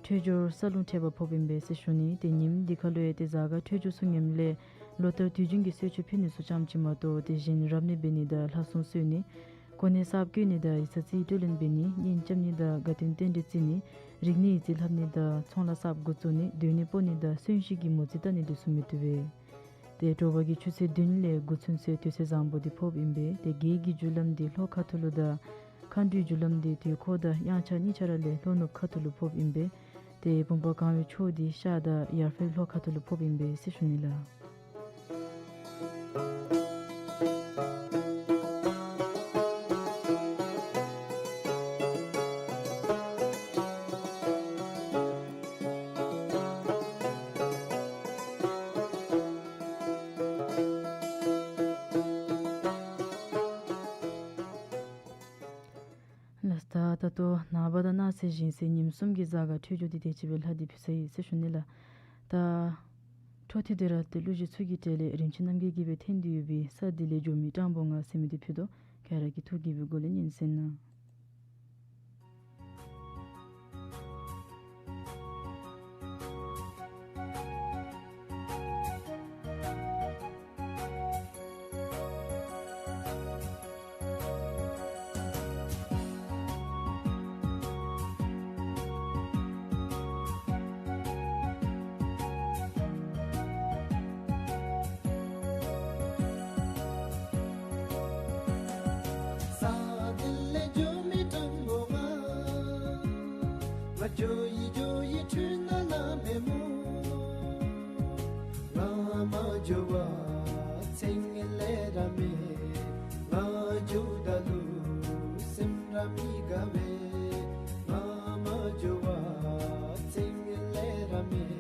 འཕྲོད་སྦྱོར་ས་རླུང་ཐེག་པ་ཕོགཔ་ཨིན་པས་ཟེར་ཞུ་ནི། ཏེ་ཉིནམ་འདི་ཁ་ལུ་ཡང་ཏེ་གཟའ་སྐར་འཕྲོད་སྦྱོར་ཚུ་ངནམ་ལས་ལོ་ལྟར་དུས་རྒྱུན་གྱི་གསོལ་མཆོད་ཕུལ་ནི་ཚུ་རྐྱངམ་ཅིག་མ་གཏོགས་ཏེ་གཞན་རབ་གནས་འབད་ནི་དང་ལྷ་སྲུང་གསོལ་ནི། གོ་གནས་གསརཔ་བཀོད་ནི་དང་ཡིག་ཚང་རྩིས་སྤྲོད་ལེན་འབད་ནི། གཉེན་རྐྱབ་ནི་དང་དགའ་སྟོན་རྟེན་འབྲེལ་བརྩི་ནི། རིག་གནས་ཡིག་རྩིས་ལྷབ་ནི་དང་ཚོང་ལཱ་གསརཔ་འགོ་བཙུགས་ནི། སྡོད་གནས་སྤོ་ནི་དང་གསོན་གཤིན་གྱི་མོ་རྩིས་བལྟ་ནི་དེ་ཚུ་མི་བཏུབ་པས། ཏེ་དྲོ་པ་གི་ཆུ་ཚོད་བདུན་ལས་དགུ་ཚུན་ཚོད་དུས་ཚོད་བཟང་པོ་འདི་ཕོགཔ་ཨིན་པས། ཏེ་རྒྱལ་གྱི་རྒྱུ་ལམ་འདི་ལྷོ་ཁ་ཐུག་ལུ་དང་མཁའ་འགྲོའི་རྒྱུ་ལམ་འདི་དུས་འཁོར་དང་དབྱངས་འཆར་གཉིས་ཆ་ར་ལས་ལྷོ་ནུབ་ཁ་ཐུག་ལུ་ཕོགཔ་ཨིན་པས། ཏེ་བུམ་པ་གང་བའི་ཕྱོགས་འདི་ཤར་དང་ཡར་ཕུལ་ལྷོ་ཁ་ཐུག་ལུ་ཕོགཔ་ཨིན་པས་ཟེར་ཞུ་ནི་ལགས། ལགས། ད་ད་ལྟོ་ནངས་པ་དང་གནངས་ཚེ་གཞེས་ཚེ་ཉིནམ་གསུམ་གྱི་གཟའ་སྐར་འཕྲོད་སྦྱོར་འདི་དེ་ཅིག་སྦེ་ལྷག་སྟེ་ཕུལ་ཚར་ཡི་ཟེར་ཞུ་ནི་ལགས། ད་འཕྲོ་མཐུད་དེ་ར་ཏེ་གླུ་གཞས་ཚུ་གི་གྲས་ལས་རིན་ཆེན་རྣམ་རྒྱལ་གྱིས་སྦེ་འཐེན་ཏེ་ཡོད་པའི་ས་འདི་ལས་འགྱོ་མི་སྤྲང་པོ་ང་ཟེར་མི་འདི་ཕུལ་དོ། ཁྱེད་ར་གིས་ཐུགས་དགྱེས་པའི་སྒོ་ལས་ཉན་གསན་གནང་། ས་འདི་ལས་འགྱོ་མི་སྤྲང་པོ་ང་། ང་འགྱོ་ཡི་འགྱོ་ཡི་འཁྲུལ་སྣང་ལང་མས་སྨོ། ང་མ་འགྱོ་བར་ཚིག་ངན་ལས་ར་མེད། ང་འགྱོཝ་ད་ལུ་སེམས་ར་མི་དགའ་བས། ང་མ་འགྱོ་བར་ཚིག་ངན་ལས་ར་མེད།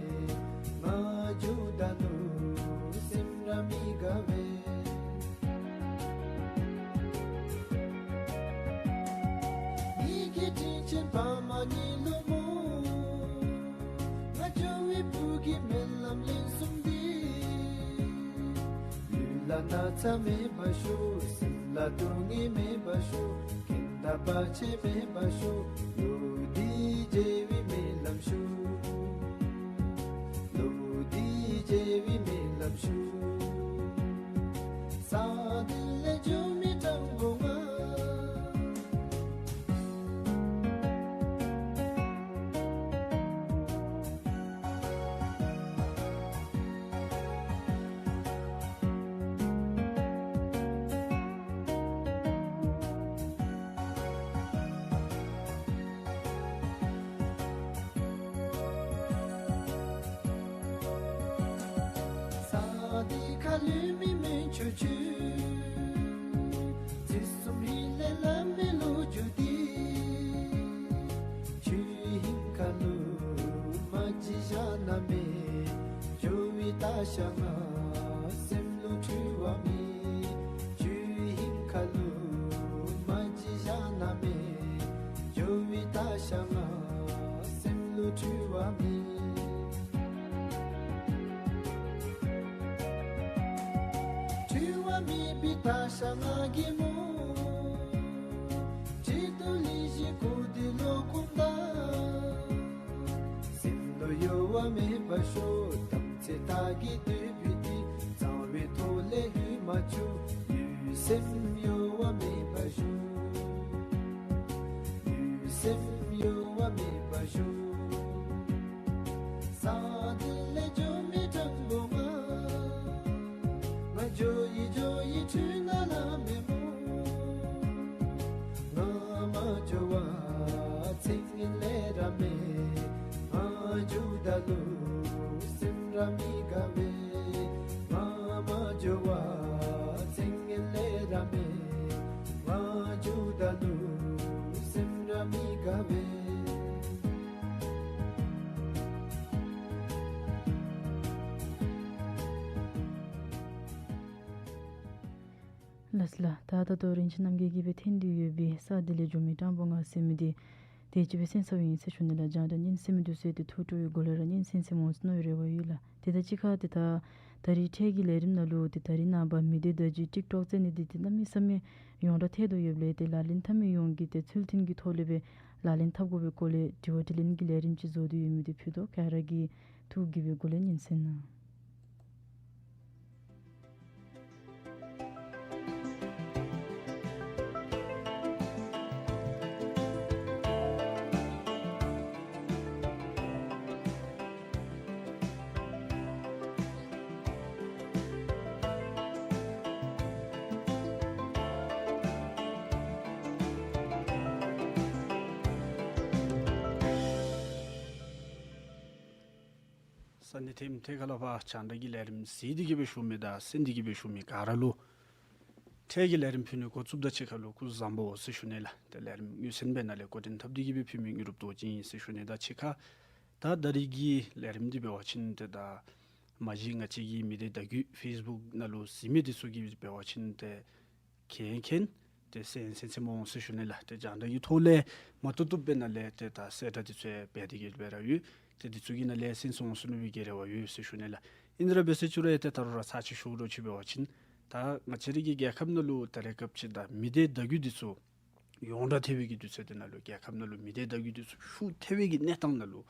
ང་འགྱོཝ་ད་ལུ་སེམས་ར་མི་དགའ་བས། ངེ་གི་དྲིན་ཅན་ཕ་མ་གཉིས་ལུ་སྨོ། ང་འགྱོ་བའི་བུ་གི་སྨོན་ལམ་ལན་གསུམ་འདི། ལུས་ལ་ན་ཚ་མེད་པར་ཤོག། སེམས་ལ་སྡུག་བསྔལ་མེད་པར་ཤོག། རྐྱེན་དང་བར་ཆད་མེད་པར་ཤོག། ལོ་འདི་མཇལ་བའི་སྨོན་ལམ་ཞུ། ལོ་འདི་མཇལ་བའི་སྨོན་ལམ་ཞུ། ས་འདི་ལས་འགྱོ་མི་སྤྲང་པོ་ང་། ས་འདི་ཁ་ལུ་མི་མེད་ཆོས་ཆོས། རྩིས་གསུམ་རིག་ལས་བླ་མའི་ལོ་རྒྱུས་འདི། ཆོས་དབྱིངས་ཁ་ལུ་མ་གཞི་བཞག་ན་མེད། འགྱོ་བའི་རྟ་ཞག་ང་སེམས་ལུ་འཁྲུལ་བ་མེད། ཆོས་དབྱིངས་ཁ་ལུ་མ་གཞི་བཞག་ན་ འཁྲུལ་བ་མེད། འཁྲུལ་བ་མེད་པའི་དག་ས་ང་གི་མོ། བྲིས་དུ་ལི་ཞིག་གོ་དེ་ལོ་ཁུངས་ད། སེམས་ལུ་གཡོ་བ་མེད་པར་ཤོག། དམ་ཚིག་དག་གི་དུས་བུ་དེ། གཙང་བོའི་ཐོག་ལས་ལུས་མ་བཅུག། ལུས་སེམས་གཡོ་བ་མེད་པར་བཞུགས། ལུས་སེམས་གཡོ་བ་མེད་པར་བཞུགས། ས་འདི་ལས་འགྱོ་མི་དྲང་པོ་མ། ང་འགྱོ་ཡི་འགྱོ་ཡི་འཁྲུལ་ང་ལ་མེད་མོ། ང་མ་འགྱོ་བ་ཚེ་སྔོན་ལས་ར་མེད། ང་འགྱོཝ་ད་ལུ་སེམས་ར་མི་དགའ་བས། ང་མ་འགྱོ་བ་ཚེ་སྔོན་ལས་ར་མེད། ང་འགྱོཝ་ད་ལུ་སེམས་ར་མི་དགའ་བས། ལགས་སོ་ལགས། ད་ད་ལྟོ་རིན་ཆེན་རྣམ་རྒྱལ་གྱིས་སྦེ་འཐེན་ཏེ་ཡོད་པའི་ས་འདི་ལས་འགྱོ་མི་དྲང་པོ་མ་ཟེར་མི་འདི་དེ་ཅིག་སྦེ་གསན་ཚརཝ་ཨིན་ཟེར་ཞུ་ནི་ལགས། རྒྱང་བསྒྲགས་ཉན་གསན་མི་འདི་ཚུ་ཏེ་ཐུགས་སྤྲོ་བའི་སྒོ་ལས་ར་ཉན་གསན་གསན་འོང་ཟེར་མནོ་བའི་རེ་བ་ཡོད་ལགས། དེ་དང་གཅིག་ཁར་ཏེ་ད་ད་རིས་འཕྲལ་གྱི་ལས་རིམ་ནང་ལུ་ཏེ་ད་རིས་ནངས་པ་མི་སྡེ་བརྡ་བརྒྱུད་ཊིཀ་ཊོཀ་ཟེར་ནི་འདི་ཏེ་གནམ་མེད་ས་མེད་ཡོངས་གྲགས་ཐལ་དོ་ཡོདཔ་ལས་ཏེ་ལག་ལེན་འཐབ་མི་ཡོངས་ཀྱིས་ཏེ་ཚུལ་མཐུན་གྱི་ཐོག་ལས་སྦེ་ལག་ལེན་འཐབ་དགོ་པའི་སྐོར་ལས་དྲི་བ་དྲིས་ལན་གྱི་ལས་རིམ་ཅིག་བཟོ་སྟེ་ཡོད་མི་འདི་ཕུལ་དོ། ག་ར་གིས་ཐུགས་དགྱེས་པའི་སྒོ་ལས་ཉན་གསན་གནང་། ས་གནས་ཐེམ་ཐེ་ཁ་ལ་ཕར་རྒྱང་བསྒྲགས་ཀྱི་ལས་རིམ་གཟིགས་ཏེ་གི་སྦེ་བཞུགས་མི་དང་གསན་ཏེ་གི་སྦེ་བཞུགས་མི་ག་ར་ལུ་འཕྲལ་གྱི་ལས་རིམ་ཕུལ་ནི་འགོ་བཙུགསཔ་ད་གཅིག་ཁར་ལུ་སྐུ་གཟུགས་བཟང་པོ་ཟེར་ཞུ་ནི་ལགས། ཏེ་ལས་རིམ་དངོས་གསལ་སྦེ་ནཱ་ལས་འགོ་འདྲེན་འཐབ་སྟེ་གི་སྦེ་ཕུལ་མི་དངོས་གྲུབ་རྡོ་རྗེ་ཨིན་ཟེར་ཞུ་ནི་དང་གཅིག་ཁར་ད་ད་རིས་ཀྱི་ལས་རིམ་འདི་འབད་བ་ཅིན་ཏེ་ད་མ་གཞི་ང་བཅས་ཀྱི་མི་སྡེ་བརྡ་བརྒྱུད་ཕེསི་བུཀ་ནང་ལུ་གཟིགས་མི་འདི་ཚུ་གིས་འབད་བ་ཅིན་ཏེ་མཁྱེན་མཁྱེན་ཏེ་གསན་གསན་གསནམ་འོང་ཟེར་ཞུ་ནི་ལགས། ཏེ་རྒྱང་བསྒྲགས་ཀྱི་ཐོག་ལས་མ་བཏུབ་བཏུབ་སྦེ་ནཱ་ལས་ཏེ་ད་གསལ་བསྒྲགས་འདི་ཚུ་འབད་དེ་གི་སྦེ་ར་ཡོད། ཏེ་འདི་ཚུ་གིས་ནཱ་ལས་གསན་གསནམ་འོང་ཟེར་མནོ་བའི་གི་རེ་བ་ཡོད་ཟེར་ཞུ་ནི་ལགས། ཨིན་རུང་འབད་ཟེར་ཅི་རུང་ཡང་ཏེ་ད་རུང་ར་ཚར་གཅིག་ཞུ་རོགས་ཅིག་འབད་བ་ཅིན་ད་ང་བཅས་ར་གི་རྒྱལ་ཁབ་ནང་ལུ་ད་རེས་སྐབས་ཅིག་ད་མི་སྡེ་བརྡ་བརྒྱུད་འདི་ཚུ་ཡོངས་གྲགས་ཐལ་བའི་གི་དུས་ཚོད་འདི་ནང་ལུ་རྒྱལ་ཁབ་ནང་ལུ་མི་སྡེ་བརྡ་བརྒྱུད་འདི་ཚུ་ཤུགས་ཐལ་བའི་གི་གནས་སྟངས་ནང་ལུ་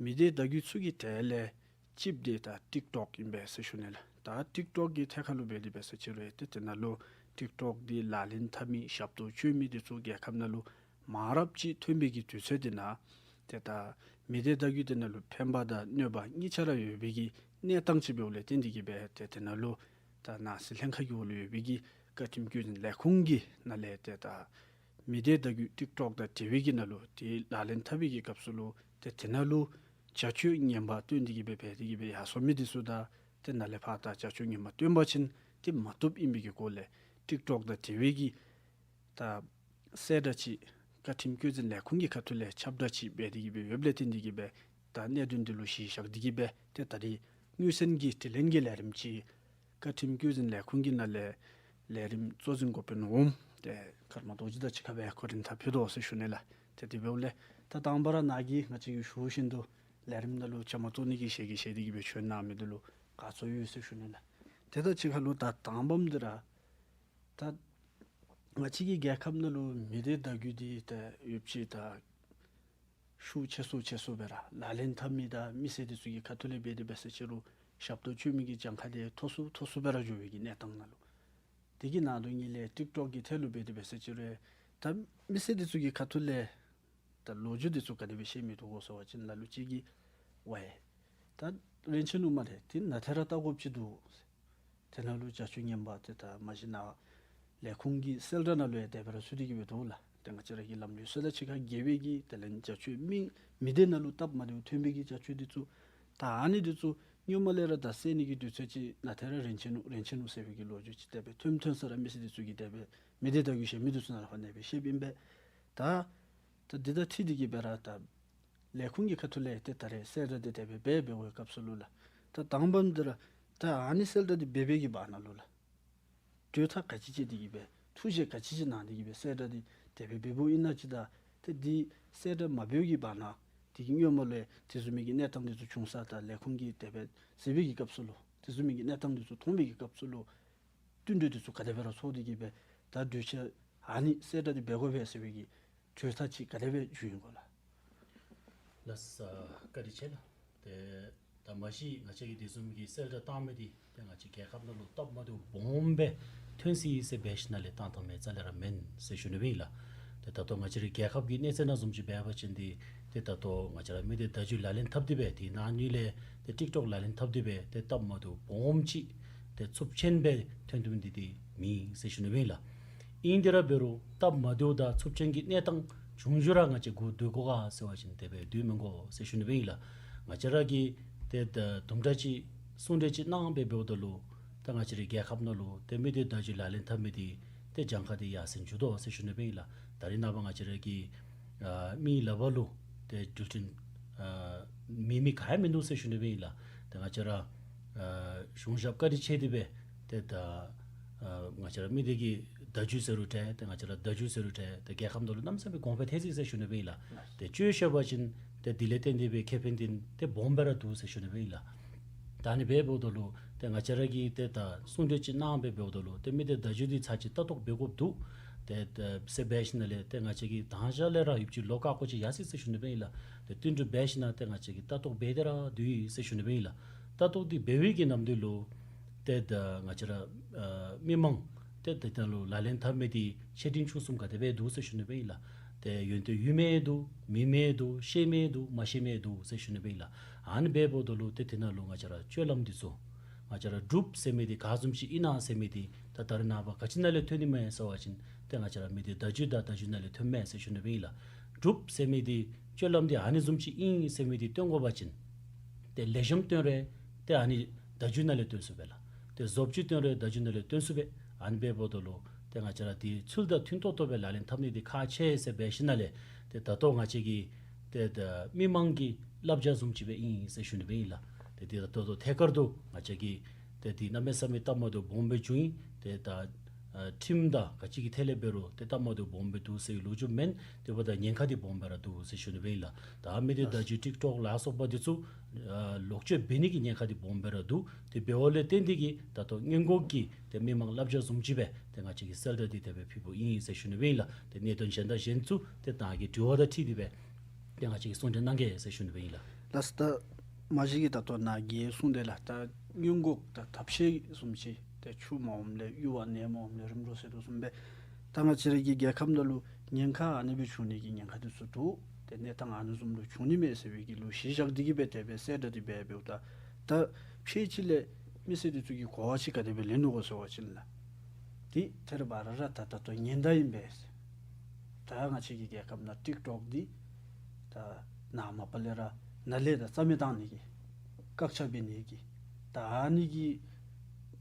མི་སྡེ་བརྡ་བརྒྱུད་ཚུ་གི་གྲས་ལས་གཅིགཔོ་འདི་ད་ཊིཀ་ཊོཀ་ཨིན་པས་ཟེར་ཞུ་ནི་ལགས། ད་ཊིཀ་ཊོཀ་གི་ཐད་ཁར་ལུ་འབད་དེ་འབད་ཟེར་ཅི་རུང་ཡང་ཏེ་དེ་ནང་ལུ་ཊིཀ་ཊོཀ་འདི་ལག་ལེན་འཐབ་མི་ཞབས་ཏོག་སྤྱོད་མི་འདི་ཚུ་རྒྱལ་ཁབ་ནང་ལུ་མང་རབས་ཅིག་ཐོན་པའི་གི་དུས་ཚོད་འདི་ནང་ཏེ་ད་མི་སྡེ་བརྡ་བརྒྱུད་འདི་ནང་ལུ་ཕན་པ་དང་གནོད་པ་གཉིས་ཆ་ར་ཡོད་པའི་གི་གནས་སྟངས་ཅིག་འབདཝ་ལས་བརྟེན་ཏེ་གི་སྦེ་ཏེ་དེ་ནང་ལུ་ད་ནང་སྲིད་ལྷན་ཁག་གི་འོག་ལུ་ཡོད་པའི་གི་བཀའ་ཁྲིམས་བཀོད་འཛིན་ལས་ཁུངས་ཀྱི་ནང་ལས་ཏེ་ད་མི་སྡེ་བརྡ་བརྒྱུད་ཊིཀ་ཊོཀ་དང་འབྲེལ་བའི་གི་ནང་ལུ་ཏེ་ལག་ལེན་འཐབ་པའི་གི་སྐབས་སུ་ལུ་ཏེ་དེ་ནང་ལུ་བྱ་སྤྱོད་ངན་པ་སྟོན་ཏེ་གི་སྦེ་འབད་དེ་གི་སྦེ་ཡར་སོང་མི་འདི་ཚུ་དང་ཏེ་ནཱ་ལས་ཕར་ད་བྱ་སྤྱོད་ངན་པ་སྟོན་པ་ཅིན་ཏེ་མ་བཏུབ་ཨིན་པའི་གི་སྐོར་ལས་ཊིཀ་ཊོཀ་དང་འབྲེལ་བའི་གི་ད་གསལ་བསྒྲགས་ཅིག་བཀའ་ཁྲིམས་བཀོད་འཛིན་ལས་ཁུངས་ཀྱི་ཁ་ཐུག་ལས་ཁྱབ་བསྒྲགས་ཅིག་འབད་དེ་གི་སྦེ་ཡོདཔ་ལས་བརྟེན་ཏེ་གི་སྦེ་ད་གནད་དོན་འདི་ལུ་གཞི་བཞག་སྟེ་གི་སྦེ་ཏེ་ད་རིས་དངོས་གསལ་གྱི་དྲི་ལན་གྱི་ལས་རིམ་ཅིག་བཀའ་ཁྲིམས་བཀོད་འཛིན་ལས་ཁུངས་ཀྱི་ནང་ལས་ལས་རིམ་གཙོ་འཛིན་འགོ་དཔོན་འོགམ་ཏེ་ཀརྨ་རྡོ་རྗེ་དང་གཅིག་ཁར་སྦེ་གོ་སྒྲིག་འཐབ་ཕུལ་དོ་ཟེར་ཞུ་ནི་ལགས། ཏེ་དེ་འབདཝ་ལས་ད་དང་པ་ར་ནཱ་གིས་ང་བཅས་ཀྱིས་ཞུ་བཞིན་དུ་ལས་རིམ་ནང་ལུ་བཅའ་མར་གཏོགས་ནི་གི་ཞལ་གྱིས་བཞེས་ཏེ་གི་སྦེ་བྱོན་གནང་མི་འདི་ལུ་དགའ་ཚོར་ཡོད་ཟེར་ཞུ་ནི་ལགས། དེ་དང་གཅིག་ཁར་ལུ་ད་དང་པམ་འདི་ར་ད་ང་བཅས་ཀྱི་རྒྱལ་ཁབ་ནང་ལུ་མི་སྡེ་བརྡ་བརྒྱུད་འདི་ད་ཡོདཔ་ཅིག་ད་ཤུགས་ཆེ་སུ་ཆེ་སུ་སྦེ་ར་ལག་ལེན་འཐབ་མི་དང་མི་སེར་འདི་ཚུ་གི་ཁ་ཐུག་ལས་འབད་དེ་འབད་ཟེར་ཅི་རུང་ཞབས་ཏོག་སྤྱོད་མི་གི་གྱངས་ཁ་འདི་མཐོ་སུ་མཐོ་སུ་སྦེ་ར་འགྱོ་བའི་གི་གནས་སྟངས་ནང་ལུ་དེ་གི་ནང་དོན་ཉིད་ལས་ཊིཀ་ཊོཀ་གི་ཐད་ལུ་འབད་དེ་འབད་ཟེར་ཅི་རུང་ད་མི་སེར་འདི་ཚུ་གི་ཁ་ཐུག་ལས་ད་ལོ་རྒྱུས་འདི་ཚུ་ག་དེ་སྦེ་བཤད་མི་འདུག་གོ་ཟེར་བ་ཅིན་ལ་ལུ་ཅིག་གིས་ཝའེ་ད་རིན་ཆེན་ནུ་མ་རེ་འདི་ནཱ་ཐད་ར་བལྟ་དགོཔ་ཅིག་འདུག། དེ་ནང་ལུ་བྱ་སྤྱོད་ངན་པ་ཏེ་ད་མ་གཞི་ནཱ་ལས་ཁུངས་ཀྱི་གསལ་བསྒྲགས་ནང་ལུ་ཡང་དེ་སྦེ་ར་ཚུད་དེ་གི་སྦེ་འདུག་ལགས། ཏེ་ང་བཅས་ར་གི་ལམ་ལུགས་སྲོལ་དང་གཅིག་ཁར་འགལ་བའི་གི་དེ་ལས་བྱ་སྤྱོད་མི་མི་སྡེ་ནང་ལུ་སྟབས་མ་བདེཝ་ཐོན་པའི་གི་བྱ་སྤྱོད་འདི་ཚུ་ད་ཨ་ནི་འདི་ཚུ་སྔོན་མ་ལས་ར་ད་སེལ་ནི་གི་དུས་ཚོད་ཅིག་ནཱ་ཐད་ར་རིན་ཆེན་ནུ་རིན་ཆེན་ནུ་ཟེར་བའི་གི་ལོ་རྒྱུས་ཅིག་དེ་སྦེ་ཐོནམ་ཐོན་ས་ར་མི་སེར་འདི་ཚུ་གིས་དེ་སྦེ་མི་སྡེ་བརྡ་བརྒྱུད་བཤད་མི་འདི་ཚུ་ནང་ར་ཕར་ཨ་ནེ་སྦེ་བཤདཔ་ཨིན་པས། ད་ད་འདི་དང་འཁྲིལ་ཏེ་གི་སྦེ་ར་ད་ལས་ཁུངས་ཀྱི་ཁ་ཐུག་ལས་ཏེ་ད་རེས་གསལ་བསྒྲགས་འདི་དེ་སྦེ་འབད་འབད་བའི་སྐབས་སུ་ལུ་ལགས། ད་དང་པམ་འདི་ར་ད་ཨ་ནི་གསལ་བསྒྲགས་འདི་འབད་འབད་གི་བར་ན་ལུ་ལགས། གྲོས་ཐག་ག་ཅི་བཅད་དེ་གི་སྦེ་ཐུགས་བཞེད་ག་ཅི་ཅིག་གནང་སྟེ་གི་སྦེ་གསལ་བསྒྲགས་འདི་དེ་སྦེ་འབདཝ་ཨིན་ན་ཅིག་དང་ཏེ་འདི་གསལ་བསྒྲགས་མ་འབད་བའི་གི་བར་ན་ དེ་གི་སྔོན་མ་ལུ་ཡང་དེ་བཟུམ་མའི་གི་གནས་སྟངས་འདི་ཚུ་བྱུང་ས་དང་ལས་ཁུངས་ཀྱིས་དེ་སྦེ་གཟིགས་པའི་གི་སྐབས་སུ་ལུ་དེ་བཟུམ་མའི་གི་གནས་སྟངས་འདི་ཚུ་མཐོང་བའི་གི་སྐབས་སུ་ལུ་བསྟུན་གྲོས་འདི་ཚུ་ག་དེ་སྦེ་ར་ཚོགས་ཏེ་གི་སྦེ་ད་གྲོས་ཆོད་ཨ་ནི་གསལ་བསྒྲགས་འདི་འབད་དགོ་པས་ཟེར་བའི་གི་གྲོས་ཐག་ཅིག་ག་དེ་སྦེ་བཅད་ཡི་གོ་ལགས། ལགས་སོ། བཀའ་དྲིན་ཆེ་ལགས། ཏེ་ད་མ་གཞི་ང་བཅས་ཀྱིས་དེ་བཟུམ་གྱི་གསལ་བསྒྲགས་བཏང་མི་འདི་ཏེ་ང་བཅས་རྒྱལ་ཁབ་ནང་ལུ་སྟབས་མ་བདེཝ་སྦོམ་སྦེ་ཐོན་སྲིད་ཟེར་འབད་ཞིནམ་ལས་བཏང་བཏངམ་མས་རྩ་ལས་ར་མེན་ཟེར་ཞུ་ནི་སྦེ་ཨིན་ལགས། ཏེ་ད་ལྟོ་ང་བཅས་རའི་རྒྱལ་ཁབ་ཀྱི་གནས་ཚད་ནང་བཟུམ་ཅིག་འབད་བ་ཅིན་འདི་ཏེ་ད་ལྟོ་ང་བཅས་ར་མི་སྡེ་བརྡ་བརྒྱུད་ལག་ལེན་འཐབ་སྟེ་སྦེ་དེ་ནང་ནི་ལས་ཏེ་ཊིཀ་ཊོཀ་ལག་ལེན་འཐབ་སྟེ་སྦེ་ཏེ་སྟབས་མ་བདེཝ་སྦོམ་ཅིག་ཏེ་ཚབས་ཆེན་སྦེ་ཐོན་ཐོནམ་འདི་འདི་མེད་ཟེར་ཞུ་ནི་སྦེ་ཨིན་ལགས། ཨིན་དེ་ར་འབད་རུང་སྟབས་མ་བདེཝ་དང་ཚབས་ཆེན་གྱི་གནས་སྟངས་བྱུང་བྱུང་ར་ང་བཅས་སྒུག་སྡོད་དགོ་ག་ཟེར་བ་ཅིན་དེ་སྦེ་སྡོད་མི་དགོ་ཟེར་ཞུ་ནི་སྦེ་ཨིན་ལགས། ང་བཅས་ར་གིས་ཏེ་ད་དུམ་གྲ་ཅིག་གསུང་གྲོས་ཅིག་གནང་སྦེ་འབདཝ་ད་ལུ་ད་ང་བཅས་རའི་རྒྱལ་ཁབ་ནང་ལུ་ཏེ་མི་སྡེ་བརྡ་བརྒྱུད་ལག་ལེན་འཐབ་མི་འདི་ཏེ་གྱངས་ཁ་འདི་ཡར་སེང་འགྱོ་དོ་ཟེར་ཞུ་ནི་སྦེ་ཨིན་ལགས། ད་རེས་ནངས་པ་ང་བཅས་ར་གི་ཨ་མི་ལག་པར་ལུ་ཏེ་འགྲུལ་འཕྲིན་ཨ་མེད་མི་ག་ཡང་མིན་འདུག་ཟེར་ཞུ་ནི་སྦེ་ཨིན་ལགས། ཏེ་ང་བཅས་ར་ཨ་གཞུང་ཞབས་བཀའ་དྲིན་ཆེ་སྟེ་སྦེ་ཏེ་ད་ཨ་ང་བཅས་ར་མི་སྡེ་གི་བརྡ་བརྒྱུད་ཟེར་རུང་འདྲ་ཏེ་ང་བཅས་ར་བརྡ་བརྒྱུད་ཟེར་རུང་འདྲ་ཏེ་རྒྱལ་ཁབ་ནང་ལུ་གནམ་མེད་ས་མེད་གོང་འཕེལ་ཐལ་ཅི་ཟེར་ཞུ་ནི་སྦེ་ཨིན་ལགས། ཏེ་སྤྱོད་བཤད་པ་ཅིན་ཏེ་དེ་ལས་བརྟེན་ཏེ་སྦེ་ཁེ་ཕན་འདི་ཏེ་སྦོམ་སྦེ་ར་འདུག་ཟེར་ཞུ་ནི་སྦེ་ཨིན་ལགས། ད་ཨ་ནི་སྦེ་འབདཝ་ད་ལུ་ཏེ་ང་བཅས་ར་གིས་ཏེ་ད་གསུང་གྲོས་ཅིག་གནང་སྦེ་འབདཝ་ད་ལུ་ཏེ་མི་སྡེ་བརྡ་བརྒྱུད་འདི་ཚར་ཅིག་ལྟ་རྟོག་འབད་དགོཔ་འདུག། ཏེ་ད་ཟེར་འབད་ཞིནམ་ལས་ཏེ་ང་བཅས་ཀྱིས་དང་ཞག་ལས་ར་ཡུདཔ་ཅིག་ལོ་བཀག་དགོཔ་ཅིག་ཡར་སོ་ཡི་ཟེར་ཞུ་ནི་སྦེ་ཨིན་ལགས། ཏེ་བསྟུན་གྲོས་འབད་ཞིནམ་ཏེ་ང་བཅས་ཀྱིས་ལྟ་རྟོག་འབད་དེ་ར་སྡོད་ཡི་ཟེར་ཞུ་ནི་སྦེ་ཨིན་ལགས། ལྟ་རྟོག་འདི་འབད་བའི་གི་ནམ་དུས་ལུ་ཏེ་ད་ང་བཅས་ར་ཨ་མི་མང་ཏེ་དེ་ནང་ལུ་ལག་ལེན་འཐབ་མི་འདི་ཆེ་འབྲིང་ཆུང་གསུམ་ག་དེ་སྦེ་འདུག་ཟེར་ཞུ་ནི་སྦེ་ཨིན་ལགས། ཏེ་ཡོན་ཏན་ཡོད་མི་འདུག། མེད་མི་འདུག། ཤེས་མི་འདུག། མ་ཤེས་མི་འདུག་ཟེར་ཞུ་ནི་སྦེ་ཨིན་ལགས། ཨ་ནི་སྦེ་འབདཝ་ད་ལུ་ཏེ་དེ་ནང་ལུ་ང་བཅས་ར་སྤྱོད་ལམ་འདི་ཚུ་ང་བཅས་ར་འབྲུགཔ་ཟེར་མི་འདི་ག་བཟུམ་ཅིག་ཨིན་ན་ཟེར་མི་འདི་ད་ད་རེས་ནངས་པ་ག་ཅི་ནང་ལས་ཐོན་ནི་མས་ཟེར་བ་ཅིན་ཏེ་ང་བཅས་ར་མི་སྡེ་བརྡ་བརྒྱུད་དང་བརྡ་བརྒྱུད་ནང་ལས་ཐོནམ་མས་ཟེར་ཞུ་ནི་སྦེ་ཨིན་ལགས། འབྲུགཔ་ཟེར་མི་འདི་སྤྱོད་ལམ་འདི་ཨ་ནི་བཟུམ་ཅིག་ཨིན་ཟེར་མི་འདི་སྟོན་དགོ་པ་ཅིན་ཏེ་ལེགས་ཤོམ་སྟོན་རུང་ཏེ་ཨ་ནི་བརྡ་བརྒྱུད་ནང་ལས་སྟོན་ཚུགས་པས་ལགས། ཏེ་བཟོ་བཅོས་སྟོན་རུང་བརྡ་བརྒྱུད་ནང་ལས་སྟོན་ཚུགས་པས། ཨ་ནི་སྦེ་འབདཝ་ད་ལུ་ཏེ་ང་བཅས་ར་དེ་ཚུལ་དང་མཐུན་ཏོག་ཏོ་སྦེ་ལག་ལེན་འཐབ་ནི་འདི་ཁག་ཆེ་ཟེར་འབད་ཞིནམ་ལས་ཏེ་ད་ལྟོ་ང་བཅས་ཀྱི་ཏེ་ད་མི་མང་གི་བསླབ་བྱ་བཟུམ་ཅིག་སྦེ་ཨིན་ཟེར་ཞུ་ནི་སྦེ་ཨིན་ལགས། ཏེ་དེ་ད་ལྟོ་ཐད་ཀར་དུ་ང་བཅས་ཀྱི་ཏེ་དེ་གནམ་མེད་ས་མེད་སྟབས་མ་བདེཝ་སྦོམ་སྦེ་བྱུང་ཡི། ཏེ་ད་ཨ་ཁྲིམས་དང་ག་ཅི་གི་ཐད་ལས་འབད་རུང་ཏེ་སྟབས་མ་བདེཝ་སྦོམ་སྦེ་འདུག་ཟེར་ལོ་རྒྱུས་མེན། དེ་འབདཝ་ད་ཉེན་ཁ་འདི་སྦོམ་སྦེ་ར་འདུག་ཟེར་ཞུ་ནི་སྦེ་ཨིན་ལགས། ད་མི་སྡེ་བརྡ་བརྒྱུད་ཊིཀ་ཊོཀ་ལ་སོགས་པ་འདི་ཚུ་ཨ་ལོག་སྤྱོད་འབད་ནི་གི་ཉེན་ཁ་འདི་སྦོམ་སྦེ་ར་འདུག། དེ་འབདཝ་ལས་བརྟེན་ཏེ་གིས་ད་ལྟོ་སྔོན་འགོག་གི་ཏེ་མི་མང་བསླབ་བྱ་བཟུམ་ཅིག་སྦེ་ཏེ་ང་བཅས་ཀྱིས་གསལ་བསྒྲགས་འདི་དེ་སྦེ་ཕུལ་བོ་ཨིན་ཟེར་ཞུ་ནི་སྦེ་ཨིན་ལགས། ཏེ་གནད་དོན་གཞན་དང་གཞན་ཚུ་ཏེ་ནཱ་གི་དྲི་བ་དང་འཁྲིལ་ཏེ་སྦེ་ཏེ་ང་བཅས་ཀྱིས་གསུང་གྲོས་གནང་གེ་ཟེར་ཞུ་ནི་སྦེ་ཨིན་ལགས། ལགས་སོ། ད་མ་གཞི་གིས་ད་ལྟོ་ནཱ་གིས་གསུངས་དེ་ལགས། ད་སྔོན་འགོག་དང་ཐབས་ཤེས་བཟུམ་ཅིག་ཏེ་ཆུ་མ་འོངམ་ལས་གཡུར་བ་ནས་མ་འོངམ་ལས་རིམ་གྲོ་ཟེར་དོ་བཟུམ་སྦེ་ད་ང་བཅས་ར་གི་རྒྱལ་ཁབ་ནང་ལུ་ཉེན་ཁ་ཨ་ནི་སྦེ་བྱུང་ནི་གི་ཉེན་ཁ་འདི་ཚུ་འདུག། ཏེ་གནས་སྟངས་ཨ་ནི་བཟུམ་ལུ་བྱུང་ནི་མས་ཟེར་བའི་གི་ལུ་གཞི་བཞག་སྟེ་གིས་སྦེ་དེ་སྦེ་གསལ་བསྒྲགས་འདི་འབད་འབདཝ་ད་ད་ཕྱེད་ཅིག་ལས་མི་སེར་འདི་ཚུ་གིས་གོ་བ་ཅིག་ག་དེ་སྦེ་ལེན་ནུག་གོ་ཟེར་བ་ཅིན་ལགས། ཏེ་ཐད་རི་བ་རི་ར་ད་ད་ལྟོ་ཉེན་བརྡ་ཨིན་པས་ཟེར། ད་ང་བཅས་ཀྱི་རྒྱལ་ཁབ་ནང་ཊིཀ་ཊོཀ་འདི་ད་ནཱ་མ་པ་ལས་ར་ནཱ་ལས་ད་རྩ་མེད་བཏང་ནི་གི་བཀག་ཆ་འབད་ནི་གི་ད་ཨ་ནི་གི་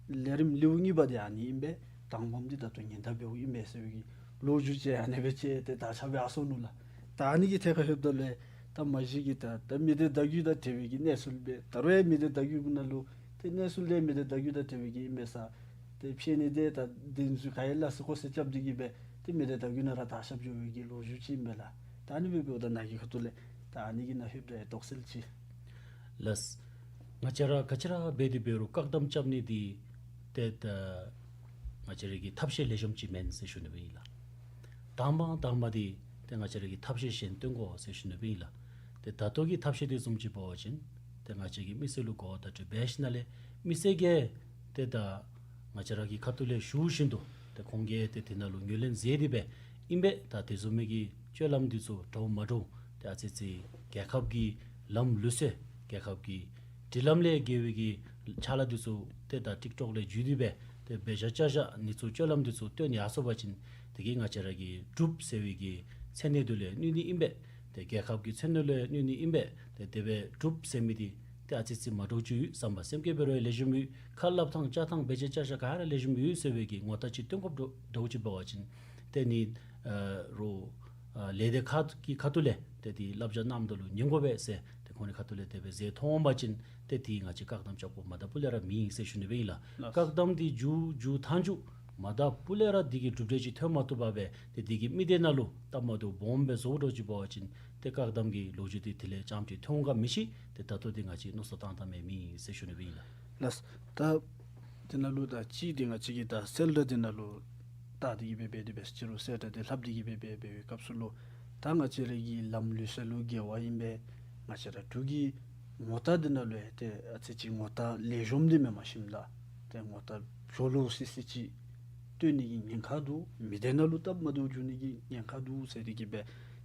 ལས་རིམ་ལེའུ་གཉིས་པ་འདི་ཨ་ནི་ཨིན་པས། དང་པམ་འདི་ད་ལྟོ་ཉེན་བརྡ་འབདཝ་ཨིན་པས་ཟེར་བའི་གི་ལོ་རྒྱུས་ཅིག་ཨ་ནི་སྦེ་ཅིག་ཏེ་དར་ཁྱབ་སྦེ་ཡར་སོ་ནུག་ལགས། ད་ཨ་ནི་གི་ཐད་ཁར་ལྷོདཔ་ད་ལུ་ད་མ་གཞི་གིས་ད་ད་མི་སྡེ་བརྡ་བརྒྱུད་དང་འབྲེལ་བའི་གི་གནས་ཚུལ་སྦེ་ད་རུང་ཡང་མི་སྡེ་བརྡ་བརྒྱུད་གུ་ནང་ལུ་ཏེ་གནས་ཚུལ་འདི་མི་སྡེ་བརྡ་བརྒྱུད་དང་འབྲེལ་བའི་གི་ཨིན་པས་ཟེར། ཏེ་ཕྱེ་ནི་འདི་ད་འདི་ཚུ་ག་ཡ་ལ་སི་ཁོ་སི་རྐྱབ་སྟེ་གིས་སྦེ་ཏེ་མི་སྡེ་བརྡ་བརྒྱུད་ནང་ར་དར་ཁྱབ་འགྱོ་བའི་གི་ལོ་རྒྱུས་ཅིག་ཨིན་པས་ལགས། ད་ཨ་ནི་སྦེ་འབདཝ་ད་ནཱ་གི་ཁ་ཐུག་ལས་ད་ཨ་ནི་གི་ནང་ལྷོདཔ་ད་ཡང་དོགས་སེལ་ཅིག། ལགས། ང་བཅས་ར་ག་ཅི་ར་འབད་དེ་འབད་རུང་བཀག་དམ་རྐྱབ་ནི་འདི་ཏེ་ད་ང་བཅས་ར་གི་ཐབས་ཤེས་ལེགས་ཤོམ་ཅིག་མེན་ཟེར་ཞུ་ནི་སྦེ་ཨིན་ལགས། དང་པ་དང་པ་འདི་ཏེ་ང་བཅས་ར་གིས་ཐབས་ཤེས་གཞན་སྟོན་དགོ་ཟེར་ཞུ་ནི་སྦེ་ཨིན་ལགས། ཏེ་ད་ལྟོ་གི་ཐབས་ཤེས་འདི་བཟུམ་ཅིག་འབད་བ་ཅིན་ཏེ་ང་བཅས་ཀྱིས་མི་སེར་ལུ་གོ་བརྡ་སྤྲོད་འབད་ཞིནམ་ལས་མི་སེར་གྱིས་ཏེ་ད་ང་བཅས་ར་གི་ཁ་ཐུག་ལས་ཞུ་བཞིན་དུ་ཏེ་ཁོང་གིས་ཏེ་དེ་ནང་ལུ་ངོས་ལེན་མཛད་དེ་སྦེ་ཨིན་པས། ད་དེ་བཟུམ་མའི་གི་སྤྱོད་ལམ་འདི་ཚུ་འདྲཝ་མ་འདྲཝ་ཏེ་ཨ་ཙི་ཅིག་རྒྱལ་ཁབ་ཀྱི་ལམ་ལུགས་སྲོལ་རྒྱལ་ཁབ་ཀྱི་སྒྲིག་ལམ་ལས་འགལ་བའི་གི་ཕྱག་ལཱ་འདི་ཚུ་ཏེ་ད་ཊིཀ་ཊོཀ་ལས་བརྒྱུད་དེ་སྦེ་ཏེ་འབད་བཞག་བཅའ་བཞག་ནི་ཚུ་སྤྱོད་ལམ་འདི་ཚུ་སྟོན་ཡར་སོང་པ་ཅིན་དེ་གིས་ང་བཅས་ར་གི་འབྲུགཔ་ཟེར་བའི་གི་མཚན་གནས་འདི་ལུ་གནོད་ནི་ཨིན་པས། ཏེ་རྒྱལ་ཁབ་ཀྱི་མཚན་གནས་ལུ་གནོད་ནི་ཨིན་པས། ཏེ་དེ་སྦེ་འབྲུགཔ་ཟེར་མི་འདི་ཏེ་ཨ་ཙི་ཅིག་མ་འདྲཝ་ཅིག་ཡོད། བསམ་པ་སེམས་བསྐྱེད་འབད་རུང་ལེགས་ཤོམ་ཡོད། ཁ་སླབ་ཐངས་བཅའ་ཐངས་འབད་བཞག་བཅའ་བཞག་ག་ར་ལེགས་ཤོམ་ཡོད་ཟེར་བའི་གི་ངོ་རྟགས་ཅིག་སྟོན་དགོཔ་འདྲཝ་ཅིག་འབད་བ་ཅིན་ཏེ་ནི་ཨ་རོགས་ཨ་ལས་སྡེ་ཁག་གི་ཁ་ཐུག་ལས་ཏེ་དེ་བསླབ་བྱ་གནངམ་ད་ལུ་ཉན་དགོ་པས་ཟེར་ཏེ་ཁོང་རའི་ཁ་ཐུག་ལས་དེ་སྦེ་ཟེར་ཐོན་པ་ཅིན་ཏེ་དེ་ང་བཅས་བཀག་དམ་རྐྱབ་དགོཔ་མ་དག་པ་ལས་ར་མེད་ཟེར་ཞུ་ནི་སྦེ་ཨིན་ལགས། ལགས། བཀག་དམ་འདི་མཇུག་མཇུག་མཐའ་མཇུག་ མ་དག་པུ་ལས་ར་འདི་གི་གྲུབ་འབྲས་ཅིག་ཐོན་མ་བཏུབ་པར་སྦེ་ཏེ་འདི་གིས་མི་སྡེ་ནང་ལུ་སྟབས་མ་བདེཝ་སྦོམ་སྦེ་བཟོ་དོ་ཅིག་འབད་བ་ཅིན་ཏེ་བཀག་དམ་གྱི་ལོ་རྒྱུས་འདི་དེ་ལས་རྐྱངམ་ཅིག་ཐོན་ག་མི་ཤེས། ཏེ་ད་ལྟོ་འདི་ང་བཅས་མནོ་བསམ་བཏང་བཏངམ་ཨིན་མས་ཟེར་ཞུ་ནི་སྦེ་ཨིན་ལགས། ལགས། ད་དེ་ནང་ལུ་ད་གཅིག་འདི་ང་བཅས་ཀྱིས་ད་གསལ་བསྒྲགས་འདི་ནང་ལུ་བལྟ་སྟེ་གི་སྦེ་འབད་དེ་འབད་ཅི་རུང་གསལ་བསྒྲགས་འདི་ལྷབ་སྟེ་གི་སྦེ་འབད་འབད་བའི་སྐབས་སུ་ལུ་ད་ང་བཅས་ར་གི་ལམ་ལུགས་སྲོལ་ལུ་འགལ་བ་ཨིན་པས། ང་བཅས་ར་འབྲུག་གི་ངོ་རྟགས་འདི་ནང་ལུ་ཡང་ཏེ་ཨ་ཙི་ཅིག་ངོ་རྟགས་ལེགས་ཤོམ་འདི་མེནམ་ཞིནམ་ད་ཏེ་ངོ་རྟགས་ཞོ་ལོ་སི་སི་ཅིག་སྟོན་ནི་གི་ཉེན་ཁ་འདུག། མི་སྡེ་ནང་ལུ་སྟབས་མ་བདེཝ་འབྱུང་ནི་གི་ཉེན་ཁ་འདུག་ཟེར་ཏེ་གི་སྦེ་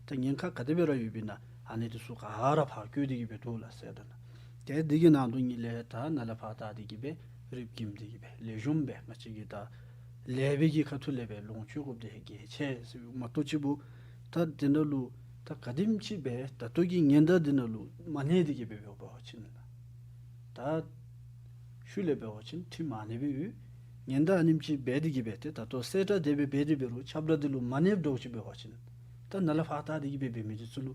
ཏེ་ཉེན་ཁ་ག་དེ་སྦེ་ར་ཡོདཔ་ཨིན་ན་ཨ་ནི་འདི་ཚུ་ག་ར་ཕར་བཀོད་དེ་གི་སྦེ་འདུག་ལགས་གསལ་བསྒྲགས་ནང་། ཏེ་འདི་གི་ནང་དོན་ཉིད་ལས་ད་ནཱ་ལས་ཕར་བལྟ་སྟེ་གི་སྦེ་རིགཔ་རྒྱམ་སྟེ་གི་སྦེ་ལེགས་ཤོམ་སྦེ་ང་བཅས་ཀྱིས་ད་ལེགས་པའི་གི་ཁ་ཐུག་ལས་སྦེ་ལོངས་སྤྱོད་དགོཔ་འདི་གལ་ཆེ་ཟེར་མ་གཏོགས་ཅིག་པོ་ད་དེ་ནང་ལུ་ད་ག་དེམ་ཅིག་སྦེ་ད་ལྟོ་གི་ཉེན་བརྡ་འདི་ནང་ལུ་མ་གནས་ཏེ་གི་སྦེ་འབད་བ་ཅིན་ད་ཤུལ་ལས་འབད་བ་ཅིན་ཁྲིམས་ཨ་ནི་སྦེ་ཡོད། ཉེན་བརྡ་ཨ་ནེམ་ཅིག་འབད་དེ་གི་སྦེ་ཏེ་ད་ལྟོ་གསལ་བསྒྲགས་དེ་སྦེ་འབད་དེ་འབད་རུང་ཁྱབ་བསྒྲགས་འདི་ལུ་མ་གནསཔ་འདྲཝ་ཅིག་འབད་བ་ཅིན་ད་ནཱ་ལས་ཕར་བལྟ་སྟེ་གི་སྦེ་འབད་མི་འདི་ཚུ་ལུ་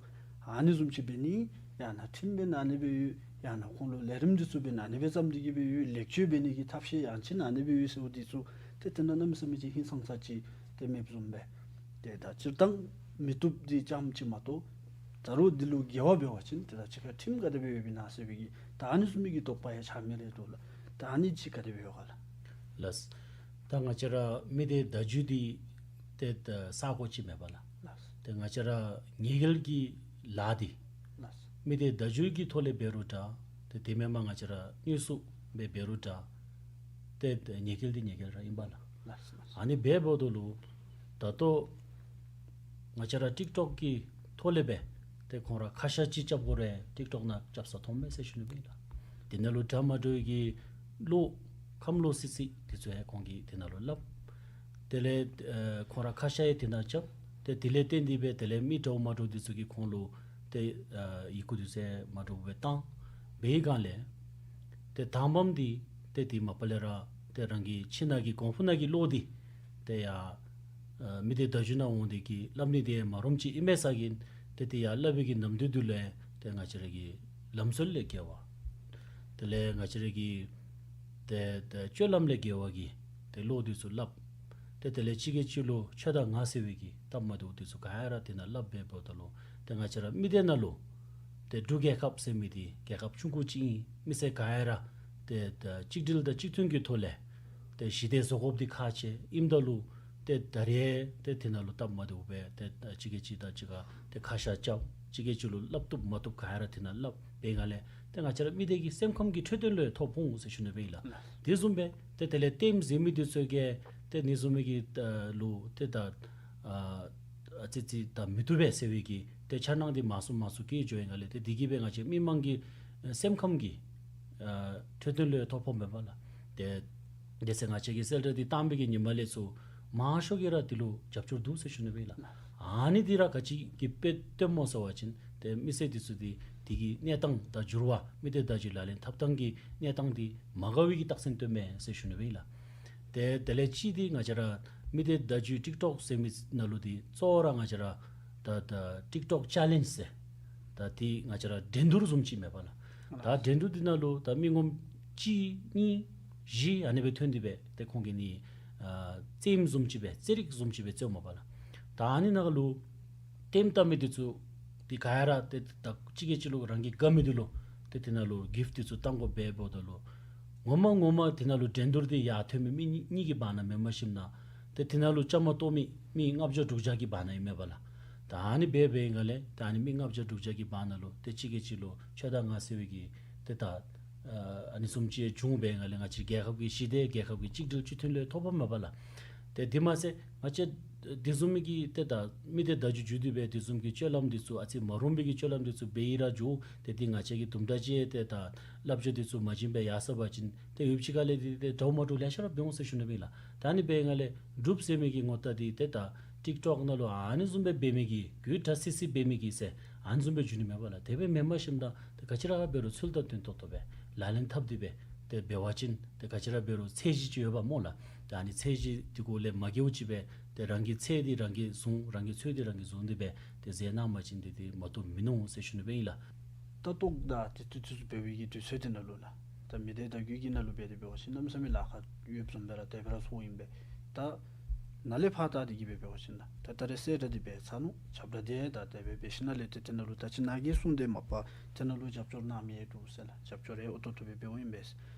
ཨ་ནི་བཟུམ་ཅིག་འབད་ནི་ཡང་ན་ཁྲིམས་འབད་ནི་ཨ་ནི་སྦེ་ཡོད། ཡང་ན་ཁོང་ལུ་ལས་རིམ་འདི་ཚུ་འབད་ནི་ཨ་ནི་སྦེ་བརྩམས་ཏེ་གི་སྦེ་ཡོད། ལེགས་བཅོས་འབད་ནི་གི་ཐབས་ཤེས་ཡང་ཅིན་ཨ་ནི་སྦེ་ཡོད་ཟེརཝ་འདི་ཚུ་ཏེ་དེ་ནང་གནམ་མེད་ས་མེད་ཅིག་ཧིང་སངས་ས་ཅིག་ཏེ་མེདཔ་བཟུམ་སྦེ་ཏེ་ད་སྤྱིར་བཏང་མི་བཏུབ་འདི་རྐྱངམ་ཅིག་མ་གཏོགས་ད་རུང་འདི་ལུ་འགལ་བ་འབད་བ་ཅིན་ཏེ་ད་ཅི་ཁ་ཁྲིམས་ག་དེ་སྦེ་ཡོདཔ་ཨིན་ན་ཟེར་བའི་གི་ད་ཨ་ནི་བཟུམ་མའི་གི་དོགས་པ་ཡང་ཆགས་མི་རེ་འདུག་ལགས། ད་ཨ་ནི་ཅིག་ག་དེ་སྦེ་ཡོད་ག་ལགས། ལགས། ད་ང་བཅས་ར་མི་སྡེ་བརྡ་བརྒྱུད་འདི་ཏེ་ད་ས་གོ་ཅིག་མེན་པ་ལགས། ལགས། ཏེ་ང་བཅས་ར་ཉེས་འགེལ་གྱི་ལཱ་འདི་ལགས། མི་སྡེ་བརྡ་བརྒྱུད་ཀྱི་ཐོག་ལས་འབད་རུང་འདྲ། ཏེ་དེ་མེན་པར་ང་བཅས་ར་དངོས་སུ་སྦེ་འབད་རུང་འདྲ། ཏེ་ཏེ་ཉེས་འགེལ་འདི་ཉེས་འགེལ་ར་ཨིན་པ་ལགས། ལགས། ཨ་ནི་འབདཝ་ད་ལུ་ད་ལྟོ་ང་བཅས་ར་ཊིཀ་ཊོཀ་གི་ཐོག་ལས་སྦེ་ཏེ་ཁོང་ར་ཁ་ཤ་ཅིག་རྐྱབ་དགོ་རུང་ཊིཀ་ཊོཀ་ནང་རྐྱབ་ས་མཐོངམ་མས་ཟེར་ཞུ་ནི་སྦེ་ཨིན་ལགས། དེ་ནང་ལུ་འདྲ་མ་འདྲ་བའི་གི་བློ་ཁམས་བློ་སི་སི་འདི་ཚུ་ཡང་ཁོང་གིས་དེ་ནང་ལུ་སླབ། དེ་ལས་ཨེ་ཁོང་ར་ཁ་ཤ་ཡང་དེ་ནང་རྐྱབ། ཏེ་དེ་ལས་བརྟེན་ཏེ་སྦེ་དེ་ལས་མི་འདྲཝ་མ་འདྲཝ་འདི་ཚུ་གིས་ཁོང་ལུ་ཏེ་ཨེ་ཡི་གུ་འདི་ཚུ་ཡང་མ་འདྲཝ་སྦེ་བཏང་བའི་སྒང་ལས་ཏེ་དང་པམ་འདི་ཏེ་དེ་མ་པ་ལས་ར་ཏེ་རང་གི་ཁྱིམ་ནང་གི་གོང་བུ་ནང་གི་བློ་འདི་ཏེ་ཡར་ཨེ་མི་སྡེ་བརྡ་བརྒྱུད་ནང་འོང་སྟེ་གི་སླབ་ནི་འདི་མ་རུངམ་ཅིག་ཨིན་མས་ཟེར་གི་ཏེ་དེ་ཡར་སླབ་པའི་གི་ནམ་དུས་འདི་ལུ་ཡང་ཏེ་ང་བཅས་ར་གི་ལམ་སྲོལ་ལས་འགལ་བ། དེ་ལས་ང་བཅས་ར་གི་ཏེ་ཏེ་སྤྱོད་ལམ་ལས་འགལ་བ་གི་ཏེ་བློ་འདི་ཚུ་སླབ། ཏེ་དེ་ལས་གཅིག་གིས་གཅིག་ལུ་ཁྱོད་དང་ང་ཟེར་བའི་གི་སྟབས་མ་བདེཝ་འདི་ཚུ་ག་ར་དེ་ནང་སླབ་འབདཝ་ད་ལུ་ཏེ་ང་བཅས་ར་མི་སྡེ་ནང་ལུ་ཏེ་འབྲུག་རྒྱལ་ཁབ་ཟེར་མི་འདི་རྒྱལ་ཁབ་ཆུང་ཀུ་ཅིག་ཨིན། མི་སེར་ག་ར་ཏེ་ཏེ་གཅིག་སྒྲིལ་དང་གཅིག་མཐུན་གྱི་ཐོག་ལས་ཏེ་ཞི་བདེ་བཟོ་དགོཔ་འདི་ཁག་ཆེ་ཨིནམ་ད་ལུ་ཏེ་ད་རེས་ཏེ་དེ་ནང་ལུ་སྟབས་མ་བདེཝ་སྦེ་ཏེ་གཅིག་གིས་གཅིག་དང་གཅིག་ཁར་ཏེ་ཁ་ཤ་རྐྱབ། གཅིག་གིས་གཅིག་ལུ་སླབ་བཏུབ་མ་བཏུབ་ག་ར་དེ་ནང་སླབ་པའི་སྒང་ལས་ཏེ་ང་བཅས་ར་མི་སྡེ་གི་སེམས་ཁམས་ཀྱི་འཕྲོད་བསྟེན་ལུ་ཡང་ཐོ་ཕོག་འོང་ཟེར་ཞུ་ནི་སྦེ་ཨིན་ལགས། དེ་བཟུམ་སྦེ་ཏེ་དེ་ལས་ལྟདམོ་གཟིགས་མི་འདི་ཚུ་གིས་ཏེ་ཨ་ནི་བཟུམ་མའི་གི་ཨ་ལུ་ཏེ་ད་ཨ་ཨ་ཙི་ཅིག་ད་མི་བཏུབ་པས་ཟེར་བའི་གི་ཏེ་འཆར་སྣང་འདི་མང་སུ་མང་སུ་སྐྱེ་འགྱོ་བའི་སྒང་ལས་ཏེ་དེ་གིས་སྦེ་ང་བཅས་མི་མང་གི་ཨེ་སེམས་ཁམས་ཀྱི་ཨ་འཕྲོད་བསྟེན་ལུ་ཡང་ཐོ་ཕོགཔ་མས་པ་ལགས། ཏེ་དེ་ཚེ་ང་བཅས་ཀྱིས་གསལ་བསྒྲགས་འདི་བཏང་བའི་གི་ཉིནམ་ལས་ཚུར་མང་ཤོས་ཀྱིས་ར་འདི་ལུ་རྒྱབ་སྐྱོར་འདུག་ཟེར་ཞུ་ནི་སྦེ་ཨིན་ལགས། ཨ་ནི་འདི་ར་ག་ཅི་གིས་དཔེ་སྟོནམ་སྨོ་ཟེར་བ་ཅིན་ཏེ་མི་སེར་འདི་ཚུ་འདི་དེ་གི་གནས་སྟངས་དང་འགྱུར་བ་མི་སྡེ་བརྡ་བརྒྱུད་ལག་ལེན་འཐབ་ཐངས་ཀྱི་གནས་སྟངས་འདི་མ་དགའ་བའི་གི་རྟགས་མཚན་སྟོནམ་མས་ཟེར་ཞུ་ནི་སྦེ་ཨིན་ལགས། ཏེ་དེ་ལས་གཅིག་འདི་ང་བཅས་ར་མི་སྡེ་བརྡ་བརྒྱུད་ཊིཀ་ཊོཀ་ཟེར་མི་ནང་ལུ་འདི་གཙོ་བོ་ར་ང་བཅས་ར་ད་ད་ཊིཀ་ཊོཀ་ཅེ་ལེནཇ་ཟེར་ད་འདི་ང་བཅས་ར་འགྲན་བསྡུར་བཟུམ་ཅིག་མས་པ་ལགས། ད་འགྲན་བསྡུར་འདི་ནང་ལུ་ད་མི་ངོམ་གཅིག་གཉིས་བཞི་ཨ་ནི་སྦེ་ཐོན་ཏེ་སྦེ་ཏེ་ཁོང་གིས་ནི་ཨ་རྩེདམོ་བཟུམ་ཅིག་སྦེ་རྩེད་རིགས་བཟུམ་ཅིག་སྦེ་རྩེཝ་མས་པ་ལགས། ད་ཨ་ནི་ནང་ལུ་ལྟདམོ་བལྟ་མི་འདི་ཚུ་འདི་ག་ར་ཏེ་ད་གཅིག་གིས་གཅིག་ལུ་རང་གི་དགའ་མི་འདི་ལུ་ཏེ་དེ་ནང་ལུ་གིཕཊ་འདི་ཚུ་བཏང་དགོཔ་འབདཝ་ད་ལུ་ངོ་མ་ངོ་མ་དེ་ནང་ལུ་འགྲན་བསྡུར་འདི་ཡར་ཐོན་མི་མི་གཉིས་གཉིས་ཀྱི་བར་ན་མེན་པར་ཞིནམ་ན་ཏེ་དེ་ནང་ལུ་བཅའ་མར་གཏོགས་མི་མི་ལྔ་བརྒྱ་དྲུག་བརྒྱ་གི་བར་ན་ཨིན་མས་པ་ལགས། ད་ཨ་ནི་འབད་བའི་སྒང་ལས་ད་ཨ་ནི་མི་ལྔ་བརྒྱ་དྲུག་བརྒྱ་གི་བར་ན་ལུ་ཏེ་གཅིག་གིས་གཅིག་ལུ་ཁྱོད་དང་ང་ཟེར་བའི་གི་ཏེ་ད་ཨ་ཨ་ནི་བཟུམ་ཅིག་བྱུང་བའི་སྒང་ལས་ང་བཅས་རྒྱལ་ཁབ་ཀྱི་ཞི་བདེ་རྒྱལ་ཁབ་ཀྱི་གཅིག་སྒྲིལ་གཅིག་མཐུན་ལུ་ཐོ་ཕོགཔ་མས་པ་ལགས། ཏེ་དེ་མ་ཚད་ང་བཅས་དེ་བཟུམ་མའི་གི་ཏེ་ད་མི་སྡེ་བརྡ་བརྒྱུད་བརྒྱུད་དེ་སྦེ་དེ་བཟུམ་གྱི་སྤྱོད་ལམ་འདི་ཚུ་ཨ་ཙི་མ་རུང་བའི་གི་སྤྱོད་ལམ་འདི་ཚུ་འབད་ཡི་ར་འགྱོ། ཏེ་འདི་ང་བཅས་ཀྱིས་དུམ་གྲ་ཅིག་ཏེ་ད་བསླབ་བྱ་འདི་ཚུ་མ་བྱིན་པར་ཡར་སོང་པ་ཅིན་ཏེ་ཡུདཔ་ཅིག་ཁ་ལས་འདི་ཏེ་འདྲཝ་མ་འདྲཝ་ལེ་ཤ་ར་འབད་འོང་ཟེར་ཞུ་ནི་སྦེ་ཨིན་ལགས། ད་ཨ་ནི་འབད་བའི་སྒང་ལས་འབྲུགཔ་ཟེར་མི་གི་ངོ་རྟགས་འདི་ཏེ་ད་ཊིཀ་ཊོཀ་ནང་ལུ་ཨ་ནི་བཟུམ་སྦེ་འབད་མི་གི་གུ་དྲག་སི་སི་འབད་མི་གི་ཟེར་ཨ་ནི་བཟུམ་སྦེ་འགྱུར་ནི་མས་པ་ལགས། དེ་སྦེ་མེན་པར་ཞིནམ་ད་ཏེ་ག་ཅི་ར་འབད་རུང་ཚུལ་དང་དོན་ཏོག་ཏོ་སྦེ་ལག་ལེན་འཐབ་སྟེ་སྦེ་ཏེ་འབད་བ་ཅིན་ཏེ་ག་ཅི་ར་འབད་རུང་ཚད་གཞི་ཅིག་ཡོདཔ་སྨོ་ལགས། ཏེ་ཨ་ནི་ཚད་གཞི་འདི་གུ་ལས་མ་བརྒལཝ་ཅིག་སྦེ་ཏེ་རང་གི་ཚད་འདི་རང་གིས་བཟུང་རང་གི་ཚོད་འདི་རང་གིས་བཟུང་སྟེ་སྦེ་ཏེ་མཛད་གནང་པ་ཅིན་འདི་འདི་མ་བཏུབ་མིན་འདུག་ཟེར་ཞུ་ནི་སྦེ་ཨིན་ལགས། ད་ལྟོ་ད་ཏེ་དུས་ཚོད་འབད་བའི་གི་དུས་ཚོད་འདི་ནང་ལུ་ལགས། ད་མི་སྡེ་བརྡ་བརྒྱུད་ཀྱི་ནང་ལུ་འབད་དེ་འབད་བ་ཅིན་གནམ་མེད་ས་མེད་ལཱ་ཁག་ཡོདཔ་བཟུམ་སྦེ་ར་དེ་སྦེ་ར་ཚོརཝ་ཨིན་པས། ད་ནཱ་ལས་ཕར་བལྟ་སྟེ་གི་སྦེ་འབད་བ་ཅིན་ད་ད་རེས་གསལ་བསྒྲགས་འདི་འབད་ཚར་ནུག། ཁྱབ་བསྒྲགས་འདི་ད་དེ་སྦེ་འབད་ཞིནམ་ལས་ཏེ་དེ་ནང་ལུ་ད་ཅི་ནཱ་གིས་གསུངས་དེ་མ་པ་དེ་ནང་ལུ་རྒྱབ་སྐྱོར་གནང་མི་ཡང་འདུག་ཟེར་ལགས། རྒྱབ་སྐྱོར་ཡང་ཨོ་ཏོག་ཏོ་སྦེ་འབདཝ་ཨིན་པས།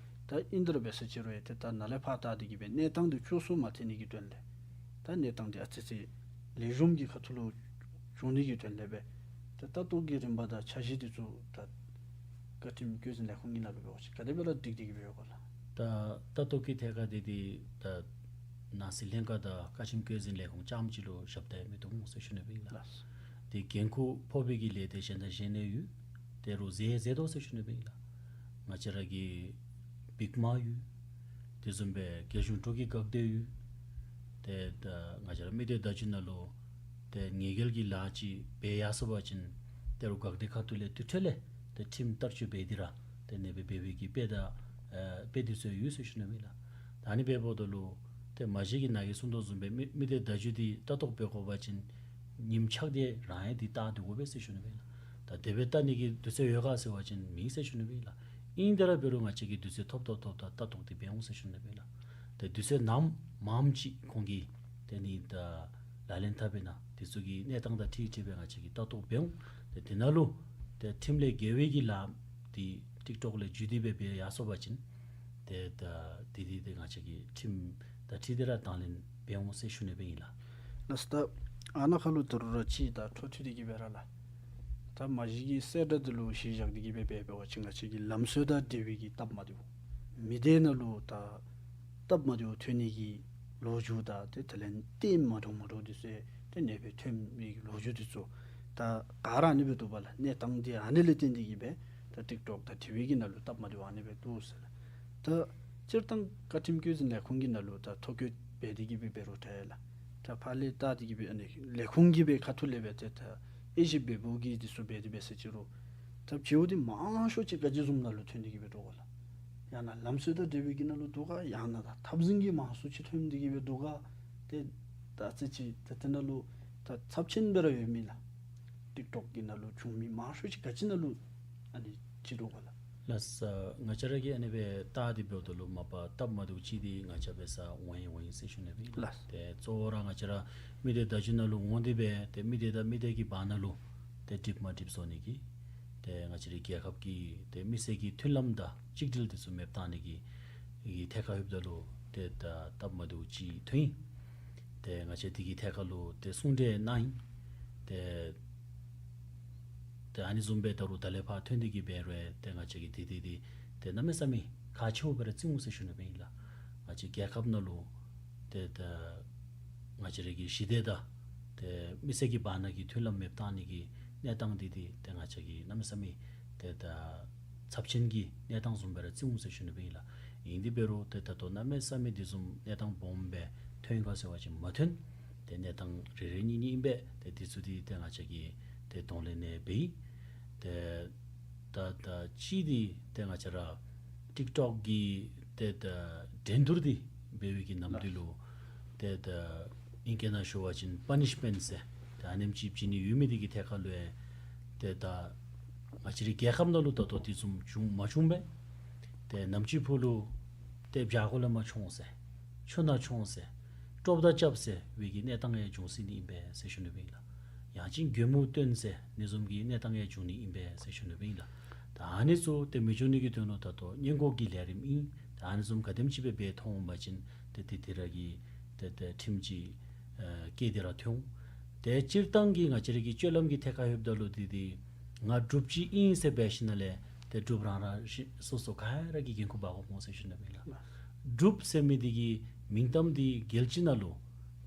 ད་ཨིན་དེ་ར་འབད་ས་ཅིག་རུང་ཡང་ཏེ་ད་ནཱ་ལས་ཕར་བལྟ་སྟེ་གི་སྦེ་གནས་སྟངས་འདི་སྐྱོ་སུ་མ་ཐལ་ནི་གི་དོན་ལས་ད་གནས་སྟངས་འདི་ཨ་ཙི་ཙི་ལེགས་ཤོམ་གྱི་ཁ་ཐུག་ལུ་བྱུང་ནི་གི་དོན་ལས་སྦེ་ད་ལྟ་རྟོག་གི་རིམ་པ་དང་འཆར་གཞི་འདི་ཚུ་ད་བཀའ་ཁྲིམས་བཀོད་འཛིན་ལས་ཁུངས་ཀྱི་ནང་ལུ་འབད་བ་ཅིན་ག་དེ་སྦེ་ར་སྒྲིག་སྟེ་གི་སྦེ་ཡོད་ག་ལགས། ད་ལྟ་རྟོག་གི་ཐད་ཁར་འདི་འདི་ད་ནང་སྲིད་ལྷན་ཁག་དང་བཀའ་ཁྲིམས་བཀོད་འཛིན་ལས་ཁུངས་རྐྱངམ་ཅིག་ལུ་ཞབས་ཏོག་མི་འདུག་ཟེར་ཞུ་ནི་སྦེ་ཨིན་ལགས། ལགས། དེ་འགན་ཁུར་ཕོག་པའི་གི་ལས་དེ་གཞན་དང་གཞན་ནང་ཡོད། དེ་རུང་མཛད་མཛད་དོ་ཟེར་ཞུ་ནི་སྦེ་ཨིན་ལགས། ང་བཅས་ར་གི་བིག་མ་ཡོད། དེ་བཟུམ་སྦེ་རྒྱལ་གཞུང་འབྲུག་གི་འགག་སྡེ་ཡོད། ཏེ་ད་ང་བཅས་ར་མི་སྡེ་བརྡ་བརྒྱུད་ནང་ལུ་ཏེ་ཉེས་འགེལ་གྱི་ལཱ་ཅིག་འབད་ཡར་སོང་པ་ཅིན་ཏེ་རུང་འགག་སྡེ་ཁ་ཐུག་ལས་དེ་འཕྲོ་ལས་ཏེ་ཁྲིམས་བསྟར་སྤྱོད་འབད་དེ་ར་ཏེ་ཨ་ནེ་སྦེ་འབད་བའི་གི་དཔེ་དང་ཨེ་དཔེ་དེ་ཚུ་ཡོད་ཟེར་ཞུ་ནི་སྦེ་ཨིན་ལགས། ད་ཨ་ནི་འབདཝ་ད་ལུ་ཏེ་མ་གཞི་གི་ནཱ་གིས་གསུངས་དོ་བཟུམ་སྦེ་མི་མི་སྡེ་བརྡ་བརྒྱུད་འདི་ལྟ་རྟོག་འབད་དགོ་པ་ཅིན་ཉིནམ་ཆག་སྟེ་རང་ཡང་འདི་བལྟ་སྡོད་དགོ་པས་ཟེར་ཞུ་ནི་སྦེ་ཨིན་ལགས། ད་དེ་སྦེ་བལྟ་ནི་གི་དུས་ཚོད་ཡོད་ག་ཟེར་བ་ཅིན་མེད་ཟེར་ཞུ་ནི་སྦེ་ཨིན་ལགས། ཨིན་དེ་ར་འབད་རུང་ང་བཅས་ཀྱིས་དུས་ཚོད་ཐོབ་ཐོབ་ཐོབ་ད་ལྟ་རྟོག་འདི་འབད་འོང་ཟེར་ཞུ་ནི་སྦེ་ཨིན་ལགས། ཏེ་དུས་ཚོད་ནམ་མངམ་ཅིག་ཁོང་གིས་ཏེ་ཨ་ནི་ད་ལག་ལེན་འཐབ་པས་ན་དེ་ཚུ་གི་གནས་སྟངས་དང་འཁྲིལ་འཁྲིལ་སྦེ་ང་བཅས་ཀྱིས་ལྟ་རྟོག་འབད་འོང་། ཏེ་དེ་ནང་ལུ་ཏེ་ཁྲིམས་ལས་འགལ་བའི་གི་ལཱ་འདི་ཊིཀ་ཊོཀ་ལས་བརྒྱུད་དེ་སྦེ་འབད་ཡར་སོང་པ་ཅིན་ཏེ་ད་དེ་དེ་ཏེ་ང་བཅས་ཀྱིས་ཁྲིམས་དང་འཁྲིལ་ཏེ་ར་དང་ལེན་འབད་འོང་ཟེར་ཞུ་ནི་སྦེ་ཨིན་ལགས། ལགས་སོ། ད་ཨ་ནཱ་ཁ་ལུ་ད་རུང་ར་ཅིག་ད་འཕྲོ་མཐུད་དེ་གི་སྦེ་ར་ལགས། ད་མ་གཞི་གི་གསལ་བསྒྲགས་འདི་ལུ་གཞི་བཞག་སྟེ་གི་སྦེ་འབད་འབད་བ་ཅིན་ང་བཅས་ཀྱི་ལམ་སྲོལ་དང་འབྲེལ་བའི་གི་སྟབས་མ་བདེཝ་མི་སྡེ་ནང་ལུ་ད་སྟབས་མ་བདེཝ་ཐོན་ནི་གི་ལོ་རྒྱུས་དང་ཏེ་དེ་ལས་རྟེན་མ་འདྲཝ་མ་འདྲཝ་དེ་ཚུ་ཏེ་ཨ་ནེ་སྦེ་ཐོན་མི་གི་ལོ་རྒྱུས་དེ་ཚུ་ད་ག་ར་ཨ་ནེ་སྦེ་འདུག་པ་ལགས། གནས་སྟངས་འདི་ཨ་ནི་ལས་བརྟེན་ཏེ་གི་སྦེ་ད་ཊིཀ་ཊོཀ་དང་ཊི་ཝི་གི་ནང་ལུ་སྟབས་མ་བདེཝ་ཨ་ནེ་སྦེ་འདུག་ཟེར་ལགས། ད་སྤྱིར་བཏང་བཀའ་ཁྲིམས་བཀོད་འཛིན་ལས་ཁུངས་ཀྱི་ནང་ལུ་ད་ཐོ་བཀོད་འབད་དེ་གི་སྦེ་འབད་རུང་འདྲ་ཡ་ལགས། ད་ཕར་ལས་བལྟ་སྟེ་གི་སྦེ་ཨ་ནི་ལས་ཁུངས་ཀྱི་སྦེ་ཁ་ཐུག་ལས་སྦེ་ཏེ་ད་དབྱེ་ཞིབ་འབད་འབདཝ་གི་དེ་ཚུ་འབད་དེ་འབད་ས་ཅིག་རུང་ད་བྱེཝ་འདི་མང་ཤོས་ཅིག་ག་ཅི་བཟུམ་ནང་ལུ་ཐོན་ཏེ་གི་སྦེ་འདུག་ག་ལགས། ཡང་ན་ལམ་སྲོལ་དང་འབྲེལ་བའི་གི་ནང་ལུ་འདུག་ག། ཡང་ན་ད་འཐབ་འཛིང་གི་མང་སུ་ཅིག་ཐོན་ཏེ་གི་སྦེ་འདུག་ག། ཏེ་ད་ཨ་ཙི་ཅིག་ཏེ་དེ་ནང་ལུ་ད་ཚབས་ཆེན་སྦེ་ར་ཡོད་མི་ལགས། ཊིཀ་ཊོཀ་གི་ནང་ལུ་བྱུང་མི་མང་ཤོས་ཅིག་ག་ཅི་ནང་ལུ་ཨ་ནི་ཅིག་འདུག་ག་ལགས། ལགས་སོ། ང་བཅས་ར་གིས་ཨ་ནི་སྦེ་བལྟ་སྟེ་འབདཝ་ད་ལུ་མ་པ་སྟབས་མ་བདེཝ་ཅིག་འདི་ང་བཅས་འབད་སར་འོང་ཡི་འོང་ཡི་ཟེར་ཞུ་ནི་སྦེ་ཨིན་ལགས། ལགས། ཏེ་གཙོ་བོ་ར་ང་བཅས་ར་མི་སྡེ་བརྡ་བརྒྱུད་ནང་ལུ་འོང་སྟེ་སྦེ་ཏེ་མི་སྡེ་དང་མི་སྡེ་གི་བར་ན་ལུ་ཏེ་འགྲིག་མ་འགྲིག་བཟོ་ནི་གི་ཏེ་ང་བཅས་རའི་རྒྱལ་ཁབ་ཀྱི་ཏེ་མི་སེར་གྱི་མཐུན་ལམ་དང་གཅིག་སྒྲིལ་དེ་ཚུ་མེདཔ་བཏང་ནི་གི་གི་ཐད་ཁར་ལྷོདཔ་ད་ལུ་ཏེ་ད་སྟབས་མ་བདེཝ་ཅིག་ཐོན་ཡི། ཏེ་ང་བཅས་དེ་གི་ཐད་ཁར་ལུ་ཏེ་གསུང་གྲོས་གནང་ཡི། ཏེ་ཏེ་ཨ་ནི་བཟུམ་སྦེ་ད་རུང་ད་ལས་ཕར་ཐོན་ཏེ་གི་འབད་རུང་ཏེ་ང་བཅས་ཀྱིས་དེ་དེ་དེ་ཏེ་གནམ་མེད་ས་མེད་ཁག་ཆེཝ་སྦེ་ར་བརྩི་འོང་ཟེར་ཞུ་ནི་སྦེ་ཨིན་ལགས། ང་བཅས་རྒྱལ་ཁབ་ནང་ལུ་ཏེ་ད་ང་བཅས་རའི་གི་ཞི་བདེ་དང་ཏེ་མི་སེར་གྱི་བར་ན་གི་མཐུན་ལམ་མེདཔ་བཏང་ནི་གི་གནས་སྟངས་འདི་འདི་ཏེ་ང་བཅས་ཀྱིས་གནམ་མེད་ས་མེད་ཏེ་ད་ཚབས་ཆེན་གྱི་གནས་སྟངས་བཟུམ་སྦེ་ར་བརྩི་འོང་ཟེར་ཞུ་ནི་སྦེ་ཨིན་ལགས། ཨིན་དེ་འབད་རུང་ཏེ་ད་ལྟོ་གནམ་མེད་ས་མེད་དེ་བཟུམ་གནས་སྟངས་སྦོམ་སྦེ་ཐོན་ག་ཟེར་བ་ཅིན་མ་ཐོན། ཏེ་གནས་སྟངས་རེ་རེ་གཉིས་གཉིས་ཨིན་པས། ཏེ་དེ་ཚུ་འདི་ཏེ་ང་བཅས་ཀྱིས་ཏེ་གདོང་ལེན་ནི་འབད་ཡི། ཏེ་ད་ད་ཅི་འདི་ཏེ་ང་བཅས་ར་ཊིཀ་ཊོཀ་གི་ཏེ་ད་འགྲན་བསྡུར་འདི་འབད་བའི་གི་ནམ་དུས་ལུ་ཏེ་ད་ཨིང་སྐད་ནང་ཞུ་བ་ཅིན་པ་ནིཤ་མེནཊ་ཟེར་ཏེ་ཨ་ནེམ་ཅིག་བྱིན་ནི་ཡོད་མི་འདི་གི་ཐད་ཁར་ལུ་ཡང་ཏེ་ད་ང་བཅས་རའི་རྒྱལ་ཁབ་ནང་ལུ་ད་ལྟོ་དེ་བཟུམ་བྱུང་མ་བྱུང་པས། ཏེ་ནམ་ཅིག་ཕུགས་ལུ་ཏེ་བྱག་གུ་ལས་མར་མཆོངས་ཟེར་ཆུ་ནང་མཆོངས་ཟེར་ཀྲོབ་དང་རྐྱབ་ཟེར་བའི་གི་གནས་སྟངས་ཡང་འབྱུང་སྲིད་ནི་ཨིན་པས་ཟེར་ཞུ་ནི་སྦེ་ཨིན་ལགས། ཡང་ཅིན་གྱོག་མོ་བཏོན་ཟེར་ཨ་ནི་བཟུམ་གྱི་གནས་སྟངས་ཡང་འབྱུང་ནི་ཨིན་པས་ཟེར་ཞུ་ནི་སྦེ་ཨིན་ལགས། ད་ཨ་ནི་ཚུ་ཏེ་མི་འབྱུང་ནི་གི་དོན་ལུ་ད་ལྟོ་སྔོན་འགོག་གི་ལས་རིམ་ཨིན། ད་ཨ་ནི་བཟུམ་ག་དེམ་ཅིག་སྦེ་འབད་ཐོན་འོང་པ་ཅིན་ཏེ་དེ་དེ་ར་གིས་ཏེ་ཏེ་ཁྲིམས་ཅིག་ཨ་བཀལ་ཏེ་ར་ཐོན་འོང་། ཏེ་སྤྱིར་བཏང་གི་ང་བཅས་ར་གི་སྤྱོད་ལམ་གྱི་ཐད་ཁར་ལྷོདཔ་ད་ལུ་འདི་འདི་ང་འབྲུགཔ་ཅིག་ཨིན་ཟེར་འབད་ཞིནམ་ལས་ཏེ་འབྲུགཔ་རང་རང་སོ་སོ་ག་ར་གིས་འགན་ཁུར་འབག་དགོཔ་འོང་ཟེར་ཞུ་ནི་སྦེ་ཨིན་ལགས། འབྲུགཔ་ཟེར་མི་འདི་གི་མིང་གཏམ་འདི་རྒྱལ་སྤྱི་ནང་ལུ་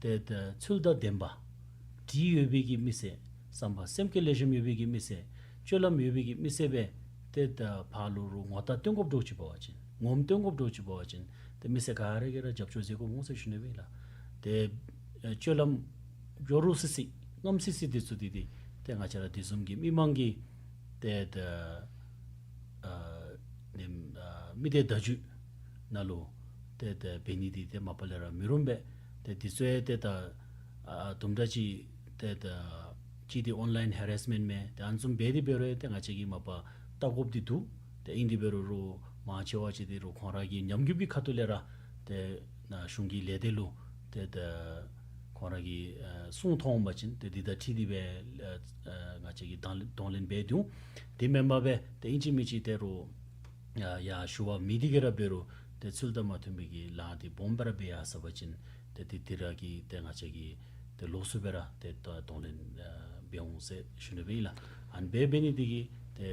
ཏེ་ཏེ་ཚུལ་དང་ལྡནམ་སྒྲིག་ཡོད་པའི་གི་མི་སེར་བསམ་པ་སེམས་བསྐྱེད་ལེགས་ཤོམ་ཡོད་པའི་གི་མི་སེར་སྤྱོད་ལམ་ཡོད་པའི་གི་མི་སེར་སྦེ་ཏེ་ད་ཕར་ལུ་རུང་ངོ་རྟགས་སྟོན་དགོཔ་འདྲཝ་ཅིག་འབད་བ་ཅིན་ངོམ་སྟོན་དགོཔ་འདྲཝ་ཅིག་འབད་བ་ཅིན་ཏེ་མི་སེར་ག་ར་གིས་ར་རྒྱབ་སྐྱོར་མཛད་དགོཔ་འོང་ཟེར་ཞུ་ནི་སྦེ་ཨིན་ལགས། ཏེ་ཨེ་སྤྱོད་ལམ་སྐྱོ་རུ་སི་སི་རྔམ་སི་སི་འདི་ཚུ་འདི་འདི་ཏེ་ང་བཅས་ར་དེ་བཟུམ་གྱི་མི་མང་གིས་ཏེ་ད་ཨ་ནེམ་ཨ་མི་སྡེ་བརྡ་བརྒྱུད་ནང་ལུ་ཏེ་ད་འབད་ནི་འདི་ཏེ་མ་པ་ལས་ར་མི་རུང་པས། ཏེ་འདི་ཚུ་ཡང་ཏེ་ད་ཨ་དུམ་གྲ་ཅིག་ཏེ་ད་ཅིག་འདི་ཨོན་ལའིན་ཧེ་རེསི་མེནཊ་མས། ཏེ་ཨ་ནི་བཟུམ་འབད་དེ་འབད་རུང་ཏེ་ང་བཅས་ཀྱིས་མ་པ་བལྟ་དགོཔ་འདི་འདུག། ཏེ་ཨིན་དེ་འབད་རུང་རུང་མང་ཆེ་བ་ཅིག་འདི་རུང་ཁོང་ར་གི་ཉམས་རྒུད་ཀྱི་ཁ་ཐུག་ལས་ར་ཏེ་ནཱ་གཞུང་གི་ལས་སྡེ་ལུ་ ཏེ་ད་ཁོང་ར་གི་ཨ་གསུང་མཐོང་པ་ཅིན་ཏེ་འདི་དང་འཁྲིལ་ཏེ་སྦེ་ཨ་ང་བཅས་ཀྱིས་གདོང་ལེན་གདོང་ལེན་འབད་དེ་འོང་། དེ་མེན་པར་སྦེ་ཏེ་ཨིན་ཅི་མིན་ཅི་ཏེ་རུང་ཡ་ཡ་ཞུ་བ་མེད་དེ་གི་ར་འབད་རུང་ཏེ་ཚུལ་དང་མ་མཐུན་པའི་གི་ལཱ་འདི་སྦོམ་སྦེ་ར་འབད་ཡར་སོ་བ་ཅིན་ཏེ་དེ་དེ་ར་གིས་ཏེ་ང་བཅས་ཀྱིས་ཏེ་ལོགས་སུ་སྦེ་ར་ཏེ་ད་གདོང་ལེན་ཨ་འབད་འོང་ཟེར་ཞུ་ནི་སྦེ་ཨིན་ལགས། ཨ་ནི་སྦེ་འབད་ནི་འདི་གིས་ཏེ་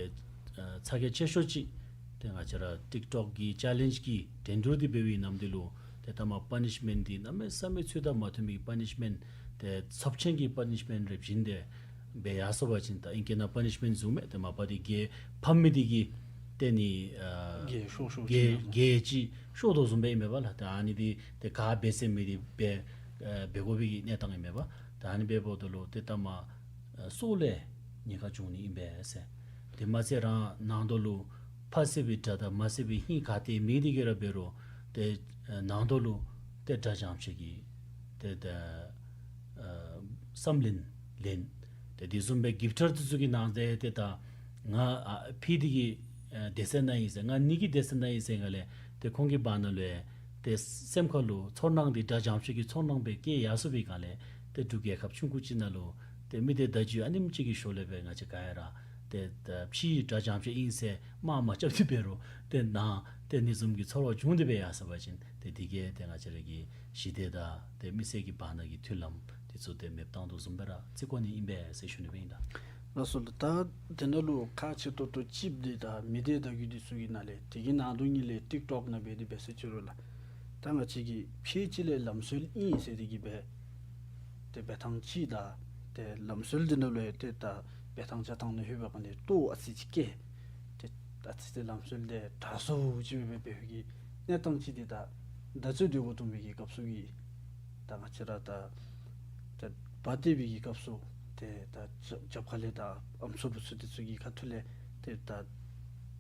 ཨ་ཚ་གྱང་ཆེ་ཤོས་ཅིག་ཏེ་ང་བཅས་ར་ཊིཀ་ཊོཀ་གི་ཅེ་ལེནཇ་གི་འགྲན་བསྡུར་འདི་འབད་བའི་ནམ་དུས་ལུ་ཏེ་ཐ་མ་པ་ནིཤ་མེནཊ་འདི་གནམ་མེད་ས་མེད་ཚུལ་དང་མ་མཐུན་པའི་པ་ནིཤ་མེནཊ་ཏེ་ཚབས་ཆེན་གྱི་པ་ནིཤ་མེནཊ་རེ་བྱིན་ཏེ་སྦེ་ཡར་སོ་བ་ཅིན་ད་ཨིང་སྐད་ནང་པ་ནིཤ་མེནཊ་བཟུམ་སྦེ་ཏེ་མ་པ་འདི་གྱལ་ཕམ་མི་འདི་གིས་ཏེ་ནི་ཨ་གྱལ་ཤོར་ཤོར་གྱལ་ཅིག་ཨིན་ན་གྱལ་ཅིག་ཤོར་དོ་བཟུམ་སྦེ་ཨིན་མས་པ་ལགས། ཏེ་ཨ་ནི་འདི་ཏེ་ག་འབད་ཟེར་མི་འདི་འབད་ཨ་འབད་དགོ་པའི་གི་གནས་སྟངས་ཨིན་མས་པ། ཏེ་ཨ་ནི་འབདཝ་ད་ལུ་ཏེ་ཐ་མ་ཨ་སྲོག་ལས་ཉེན་ཁ་བྱུང་ནི་ཨིན་པས་ཟེར། དེ་མ་ཚད་རང་ནང་དོག་ལུ་ཕ་བསད་པའི་དགྲ་དང་མ་བསད་པའི་ཧིང་ག་ཏེ་མེད་དེ་གི་ར་འབད་རུང་ཏེ་ཨ་ནང་དོག་ལུ་ཏེ་དགྲ་འཇོམས་བྱེད་ཀྱི་ཏེ་ད་ཨ་བསམ་ལན་ལེན། ཏེ་དེ་བཟུམ་སྦེ་གིཕ་ཊར་འདི་ཚུ་གི་ནང་ཏེ་ཏེ་ད་ང་ཨ་ཕི་འདི་གི་ཨ་སྡེ་ཚན་ནང་ཨིན་ཟེར་ང་ནི་གི་སྡེ་ཚན་ནང་ཨིན་ཟེར་ག་ལས་ཏེ་ཁོང་གི་བར་ན་ལུ་ཡང་ཏེ་སེམས་ཁ་ལུ་ཚོར་སྣང་འདི་དགྲ་འཇོམས་བྱེད་ཀྱི་ཚོར་སྣང་སྦེ་སྐྱེ་ཡར་སོ་བའི་སྒང་ལས་ཏེ་འབྲུག་རྒྱལ་ཁབ་ཆུང་ཀུ་ཅིག་ནང་ལུ་ཏེ་མི་སྡེ་བརྡ་བརྒྱུད་ཨ་ནེམ་ཅིག་གི་ཞོར་ལས་སྦེ་ང་བཅས་ག་ཡ་ར་ཏེ་ད་ཕྱིའི་དགྲ་འཇོམས་བྱེད་ཨིན་ཟེར་དམག་མ་རྐྱབ་སྟེ་འབད་རུང་ཏེ་ནང་ཏེ་ཨ་ནི་བཟུམ་གྱི་ཚོར་བ་བྱུང་སྟེ་སྦེ་ཡར་སོ་བ་ཅིན་ཏེ་འདི་གིས་ཏེ་ང་བཅས་ར་གི་ཞི་བདེ་དང་ཏེ་མི་སེར་གྱི་བར་ན་གི་མཐུན་ལམ་འདི་ཚུ་ཏེ་མེདཔ་བཏང་དོ་བཟུམ་སྦེ་ར་བརྩི་དགོ་ནི་ཨིན་པས་ཟེར་ཞུ་ནི་སྦེ་ཨིན་ལགས། ལགས་སོ་ལགས། ད་དེ་ནང་ལུ་ཁག་ཆེ་ཏོག་ཏོ་ཅིག་འདི་ད་མི་སྡེ་བརྡ་བརྒྱུད་འདི་ཚུ་གི་ནང་ལས་དེ་གི་ནང་དོག་ཉིད་ལས་ཊིཀ་ཊོཀ་ནང་འབད་དེ་འབད་ཟེར་ཅི་རུང་ལགས། ད་ང་བཅས་ཀྱིས་ཕལ་ཆེར་ལས་ལམ་སྲོལ་ཨིན་ཟེར་དེ་གི་སྦེ་ཏེ་འབད་ཐངས་ཅིག་དང་ཏེ་ལམ་སྲོལ་འདི་ནང་ལུ་ཡང་ཏེ་ད་འབད་ཐངས་བྱ་ཐངས་ནང་ལྷོད་པའི་སྒང་ལས་ལྟོཝ་ཨ་ཙི་ཅིག་བཀྱེས། ཏེ་ཨ་ཙི་ཅིག་ལམ་སྲོལ་འདི་དྲག་སུ་ཅིག་སྦེ་འབད་བའི་གི་གནས་སྟངས་ཅིག་འདི་ད་མདའ་རྩེད་འདི་འགོ་བཙུགས་པའི་གི་སྐབས་སུ་གི་ད་ང་བཅས་ར་ད་ད་འབའ་སྟོན་པའི་གི་སྐབས་སུ་ཏེ་ད་རྒྱབ་ཁ་ལས་ད་ཨམ་སྲུ་བུ་ཚུ་འདི་ཚུ་གི་ཁ་ཐུག་ལས་ཏེ་ད་ད་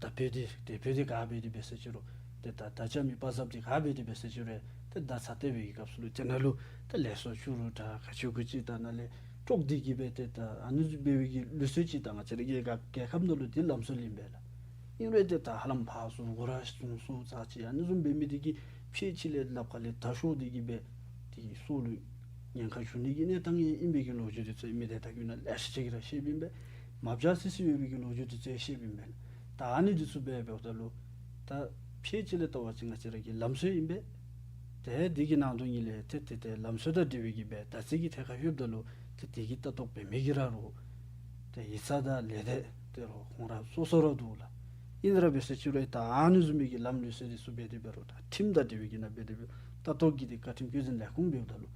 འབོད་དེ་ཏེ་འབོད་དེ་ག་འབད་དེ་འབད་ཟེར་ཅི་རུང་ཏེ་ད་ད་ཅ་མི་པ་ཟབ་དེ་ག་འབད་དེ་འབད་ཟེར་ཅི་རུང་ཏེ་ད་ཚ་ཏེ་བའི་གི་སྐབས་སུ་ལུ་ཏེ་ནཱ་ལུ་ད་ལས་སོ་ཆུ་རུ་ད་ག་ཆུ་གུ་ཅིག་ད་ནཱ་ལས་དཀྲོགས་དེ་གི་སྦེ་ཏེ་ད་ཨ་ནི་བཟུམ་འབད་བའི་གི་ལུགས་སྲོལ་ཅིག་ད་ང་བཅས་ར་གི་རྒྱལ་ཁབ་ནང་ལུ་དེ་ལམ་སྲོལ་ཨིན་པས་ལགས། ཨིན་རུང་ཏེ་ད་ཧ་ལམ་ཕར་སོང་གུ་ར་སོང་སོང་ཙ་ཅིག་ཨ་ནི་བཟུམ་འབད་མི་དེ་གིས་ཕལ་ཆེར་ལས་ལགཔ་ཁ་ལས་མདའ་ཤོར་དེ་གི་སྦེ་དེ་གི་སྲོག་ལུ་ཉེན་ཁ་བྱུང་ནི་གི་གནས་སྟངས་ཨིན་པའི་གི་ལོ་རྒྱུས་འདི་ཚུ་མི་སྡེ་བརྡ་བརྒྱུད་ནང་ལེ་ཤ་ཅིག་གིས་ར་བཤདཔ་ཨིན་པས། མ་བྱ་སི་སི་ཡོད་པའི་གི་ལོ་རྒྱུས་འདི་ཚུ་བཤདཔ་ཨིན་པས། ད་ཨ་ནི་འདི་ཚུ་འབད་འབདཝ་ད་ལུ་ད་ཕལ་ཆེར་ལས་ལྟ་བ་ཅིན་ང་བཅས་ར་གི་ལམ་སྲོལ་ཨིན་པས། ཏེ་དེ་གི་ནང་དོག་ཉིད་ལས་ཏེ་ཏེ་ཏེ་ལམ་སྲོལ་དང་འབྲེལ་བའི་གི་སྦེ་མདའ་རྩེད་ཀྱི་ཐད་ཁར་ལྷོདཔ་ད་ལུ་ཏེ་དེ་གི་ལྟ་རྟོག་འབད་མི་གིས་ར་རུང་ཏེ་ཡིག་ཚང་དང་ལས་སྡེ་ཏེ་རུང་ཁོང་ར་སོ་སོ་ར་འདུག་ལགས། ཨིན་ར་འབད་ཟེར་ཅི་རུང་ད་ཨ་ནི་བཟུམ་མའི་གི་ལམ་ལུགས་སྲོལ་འདི་ཚུ་འབད་དེ་འབད་རུང་ད་ཁྲིམས་དང་འབྲེལ་བའི་གི་ནང་འབད་དེ་འབད་ལྟ་རྟོག་གི་ཏེ་བཀའ་ཁྲིམས་བཀོད་འཛིན་ལས་ཁུངས་འབདཝ་ད་ལུ་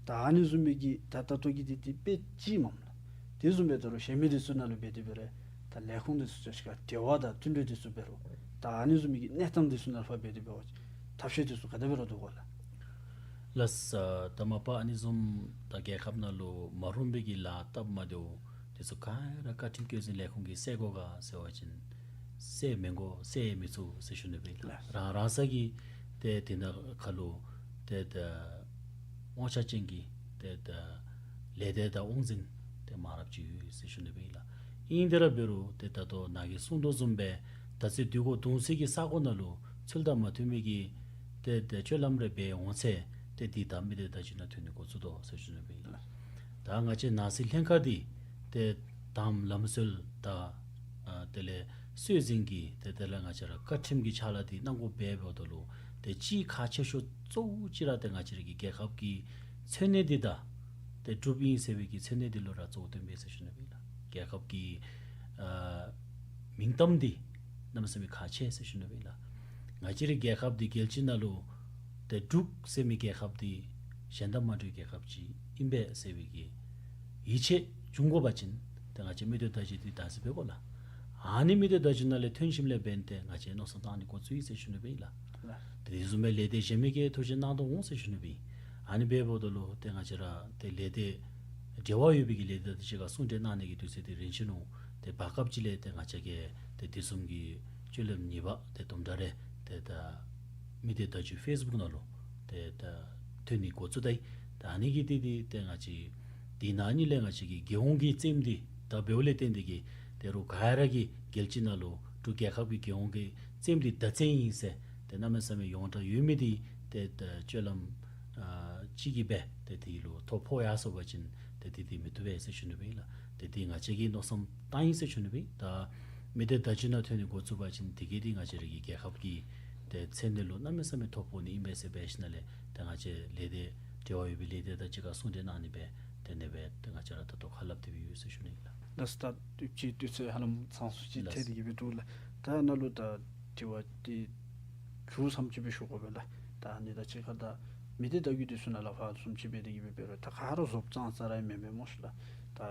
ད་ཨ་ནི་བཟུམ་མའི་གི་ད་ལྟ་རྟོག་གི་ཏེ་ཏེ་དཔེ་ཅིག་མས་ལགས། དེ་བཟུམ་འབདཝ་ད་རུང་གཞན་མི་འདི་ཚུ་ནང་ལུ་འབད་དེ་འབད་རུང་ད་ལས་ཁུངས་འདི་ཚུ་ཅིག་ཁར་འབྲེལ་བ་དང་མཐུན་འབྲེལ་འདི་ཚུ་འབད་རུང་ད་ཨ་ནི་བཟུམ་མའི་གི་གནས་སྟངས་འདི་ཚུ་ནང་ལུ་ཕར་འབད་དེ་འབད་བ་ཅིན་ཐབས་ཤེས་འདི་ཚུ་ག་དེ་སྦེ་ར་འདུག་གོ་ལགས། ལགས་སོ། ད་མ་པ་ཨ་ནི་བཟུམ་ད་རྒྱལ་ཁབ་ནང་ལུ་མ་རུངས་པའི་གི་ལཱ་སྟབས་མ་བདེཝ་འདི་ཚུ་ག་ར་བཀའ་ཁྲིམས་བཀོད་འཛིན་ལས་ཁུངས་ཀྱིས་སེལ་དགོ་ག་ཟེར་བ་ཅིན་སེལ་མི་དགོ་སེལ་མི་ཚུགས་ཟེར་ཞུ་ནི་སྦེ་ལགས། ལགས། རང་རང་སོ་གི་ཏེ་དེ་ནང་ཁར་ལུ་ཏེ་ད་དབང་ཆ་ཅན་གྱི་ཏེ་ད་ལས་སྡེ་དང་དབང་འཛིན་ཏེ་མང་རབས་ཅིག་ཡོད་ཟེར་ཞུ་ནི་སྦེ་ལགས། ཨིན་དེ་ར་འབད་རུང་ཏེ་ད་ལྟོ་ནཱ་གིས་གསུང་དོ་བཟུམ་སྦེ་མདའ་རྩེད་འདི་འགོ་བརྡུང་སའི་གི་ས་གོ་ནང་ལུ་ཚུལ་དང་མ་མཐུན་པའི་གི་ཏེ་ཏེ་སྤྱོད་ལམ་རེ་འབད་འོང་ཚེ་ཏེ་འདི་ད་མི་སྡེ་བརྡ་བརྒྱུད་ནང་ཐོན་ནི་འགོ་བཙུགས་དོ་ཟེར་ཞུ་ནི་སྦེ་ལགས། ད་ང་བཅས་ནང་སྲིད་ལྷན་ཁག་འདི་ཏེ་དང་ལམ་སྲོལ་དང་ཨ་དེ་ལས་སྲོལ་འཛིན་གྱི་ཏེ་དེ་ལས་ང་བཅས་ར་བཀའ་ཁྲིམས་ཀྱི་ཕྱག་ལཱ་འདི་གནང་དགོཔ་འབདཝ་ད་ལུ་ཏེ་གཅིག་ཁག་ཆེ་ཤོས་གཙོ་བོ་ཅིག་ར་ཏེ་ང་བཅས་ར་གི་རྒྱལ་ཁབ་ཀྱི་མཚོན་གནས་འདི་དང་ཏེ་འབྲུགཔ་ཨིན་ཟེར་བའི་གི་མཚོན་གནས་འདི་ལུ་ར་གཙོ་བོ་བཏོན་པས་ཟེར་ཞུ་ནི་སྦེ་ལགས། རྒྱལ་ཁབ་ཀྱི་ཨ་མིང་གཏམ་འདི་གནམ་མེད་ས་མེད་ཁག་ཆེ་ཟེར་ཞུ་ནི་སྦེ་ལགས། ང་བཅས་རའི་རྒྱལ་ཁབ་འདི་རྒྱལ་སྤྱི་ནང་ལུ་ཏེ་འབྲུག་ཟེར་མི་རྒྱལ་ཁབ་འདི་གཞན་དང་མ་འདྲ་བའི་རྒྱལ་ཁབ་ཅིག་ཨིན་པས་ཟེར་བའི་གི་ཡིད་ཆེས་འབྱུང་དགོ་པ་ཅིན་ཏེ་ང་བཅས་མི་སྡེ་བརྡ་བརྒྱུད་འདི་བདག་འཛིན་འབད་དགོ་ལགས། ཨ་ནི་མི་སྡེ་བརྡ་བརྒྱུད་ནང་ལས་ཐོན་ཞིནམ་ལས་འབདན་ཏེ་ང་བཅས་མནོ་བསམ་བཏང་ནི་འགོ་བཙུགས་ཡི་ཟེར་ཞུ་ནི་སྦེ་ལགས། ལགས། དེ་བཟུམ་སྦེ་ལས་སྡེ་གཞན་མི་གིས་ཐུགས་རྗེ་གནང་དོ་འོང་ཟེར་ཞུ་ནི་སྦེ། ཨ་ནི་འབདཝ་ད་ལུ་ཏེ་ང་བཅས་ར་ཏེ་ལས་སྡེ་འབྲེལ་བ་ཡོད་པའི་གི་ལས་སྡེ་དང་གཅིག་ཁར་གསུང་གྲོས་གནང་ནི་གི་དུས་ཚོད་འདི་རན་ཅི་ནུག། ཏེ་བར་སྐབས་ཅིག་ལས་ཏེ་ང་བཅས་ཀྱིས་ཏེ་དེ་བཟུམ་གྱི་སྤྱོད་ལམ་ཉེས་པ་ཏེ་དུམ་གྲ་རེ་ཏེ་ད་མི་སྡེ་བརྡ་བརྒྱུད་ཕེསི་བུཀ་ནང་ལུ་ཏེ་ད་ཐོན་ནི་འགོ་བཙུགས་ད་ཡི། ད་ཨ་ནི་གིས་ཏེ་ཏེ་ཏེ་ང་བཅས་འདི་ནང་ཉིད་ལས་ང་བཅས་ཀྱི་རྒྱལ་ཡོངས་ཀྱི་རྩེདམོ་འདི་ད་འབདཝ་ལས་བརྟེན་ཏེ་གིས་ཏེ་རུང་ག་ར་གིས་རྒྱལ་སྤྱི་ནང་ལུ་འབྲུག་རྒྱལ་ཁབ་ཀྱི་རྒྱལ་ཡོངས་ཀྱི་རྩེདམོ་འདི་མདའ་རྩེད་ཨིན་ཟེར་ཏེ་གནམ་མེད་ས་མེད་ཡོངས་གྲགས་ཡོད་མི་འདི་ཏེ་ད་སྤྱོད་ལམ་ཨ་ ཅིག་གིས་སྦེ་ཏེ་དེ་ལུ་ཐོ་ཕོག་ཡར་སོང་པ་ཅིན་ཏེ་དེ་དེ་མི་བཏུབ་པས་ཟེར་ཞུ་ནི་སྦེ་ཨིན་ལགས། ཏེ་དེ་ང་བཅས་ཀྱིས་མནོ་བསམ་བཏང་ཡི་ཟེར་ཞུ་ནི་སྦེ་ཨིན། ད་མི་སྡེ་བརྡ་བརྒྱུད་ནང་ཐོན་ནི་འགོ་བཙུགས་པ་ཅིན་དེ་གིས་དེ་ང་བཅས་ར་གི་རྒྱལ་ཁབ་ཀྱི་ཏེ་མཚན་སྙན་ལུ་གནམ་མེད་ས་མེད་ཐོ་ཕོག་ནི་ཨིན་པས་ཟེར་སྦེ་ཞིནམ་ལས་ཏེ་ང་བཅས་ལས་སྡེ་འབྲེལ་བ་ཡོད་པའི་ལས་སྡེ་དང་གཅིག་ཁར་གསུང་གྲོས་གནང་ནི་སྦེ་དེ་ནི་སྦེ་ཏེ་ང་བཅས་ར་ད་ལྟོ་ཁ་སླབ་སྟེ་སྦེ་ཡོད་ཟེར་ཞུ་ནི་ཨིན་ལགས། ལགས། ད་དུས་ཅི་དུས་ཚོད་ཧ་ལམ་ཚང་སུ་ཅིག་ལགས། ཐལ་ཏེ་གི་སྦེ་འདུག་ལགས། ད་ནཱ་ལུ་ད་དྲི་བ་འདི་མཇུག་བསྡུ་ཅིག་སྦེ་ཞུ་དགོ་པས་ལགས། ད་ཨ་ནི་དང་གཅིག་ཁར་ད་མི་སྡེ་བརྡ་བརྒྱུད་འདི་ཚུ་ནང་ལས་ཕར་བཟུམ་ཅིག་སྦེ་དེ་གི་སྦེ་འབད་རུང་ད་ག་ར་བཟོ་བཟོཝ་ཙང་ཙ་ར་ཨིན་མས་མེན་མས་ལགས། ད་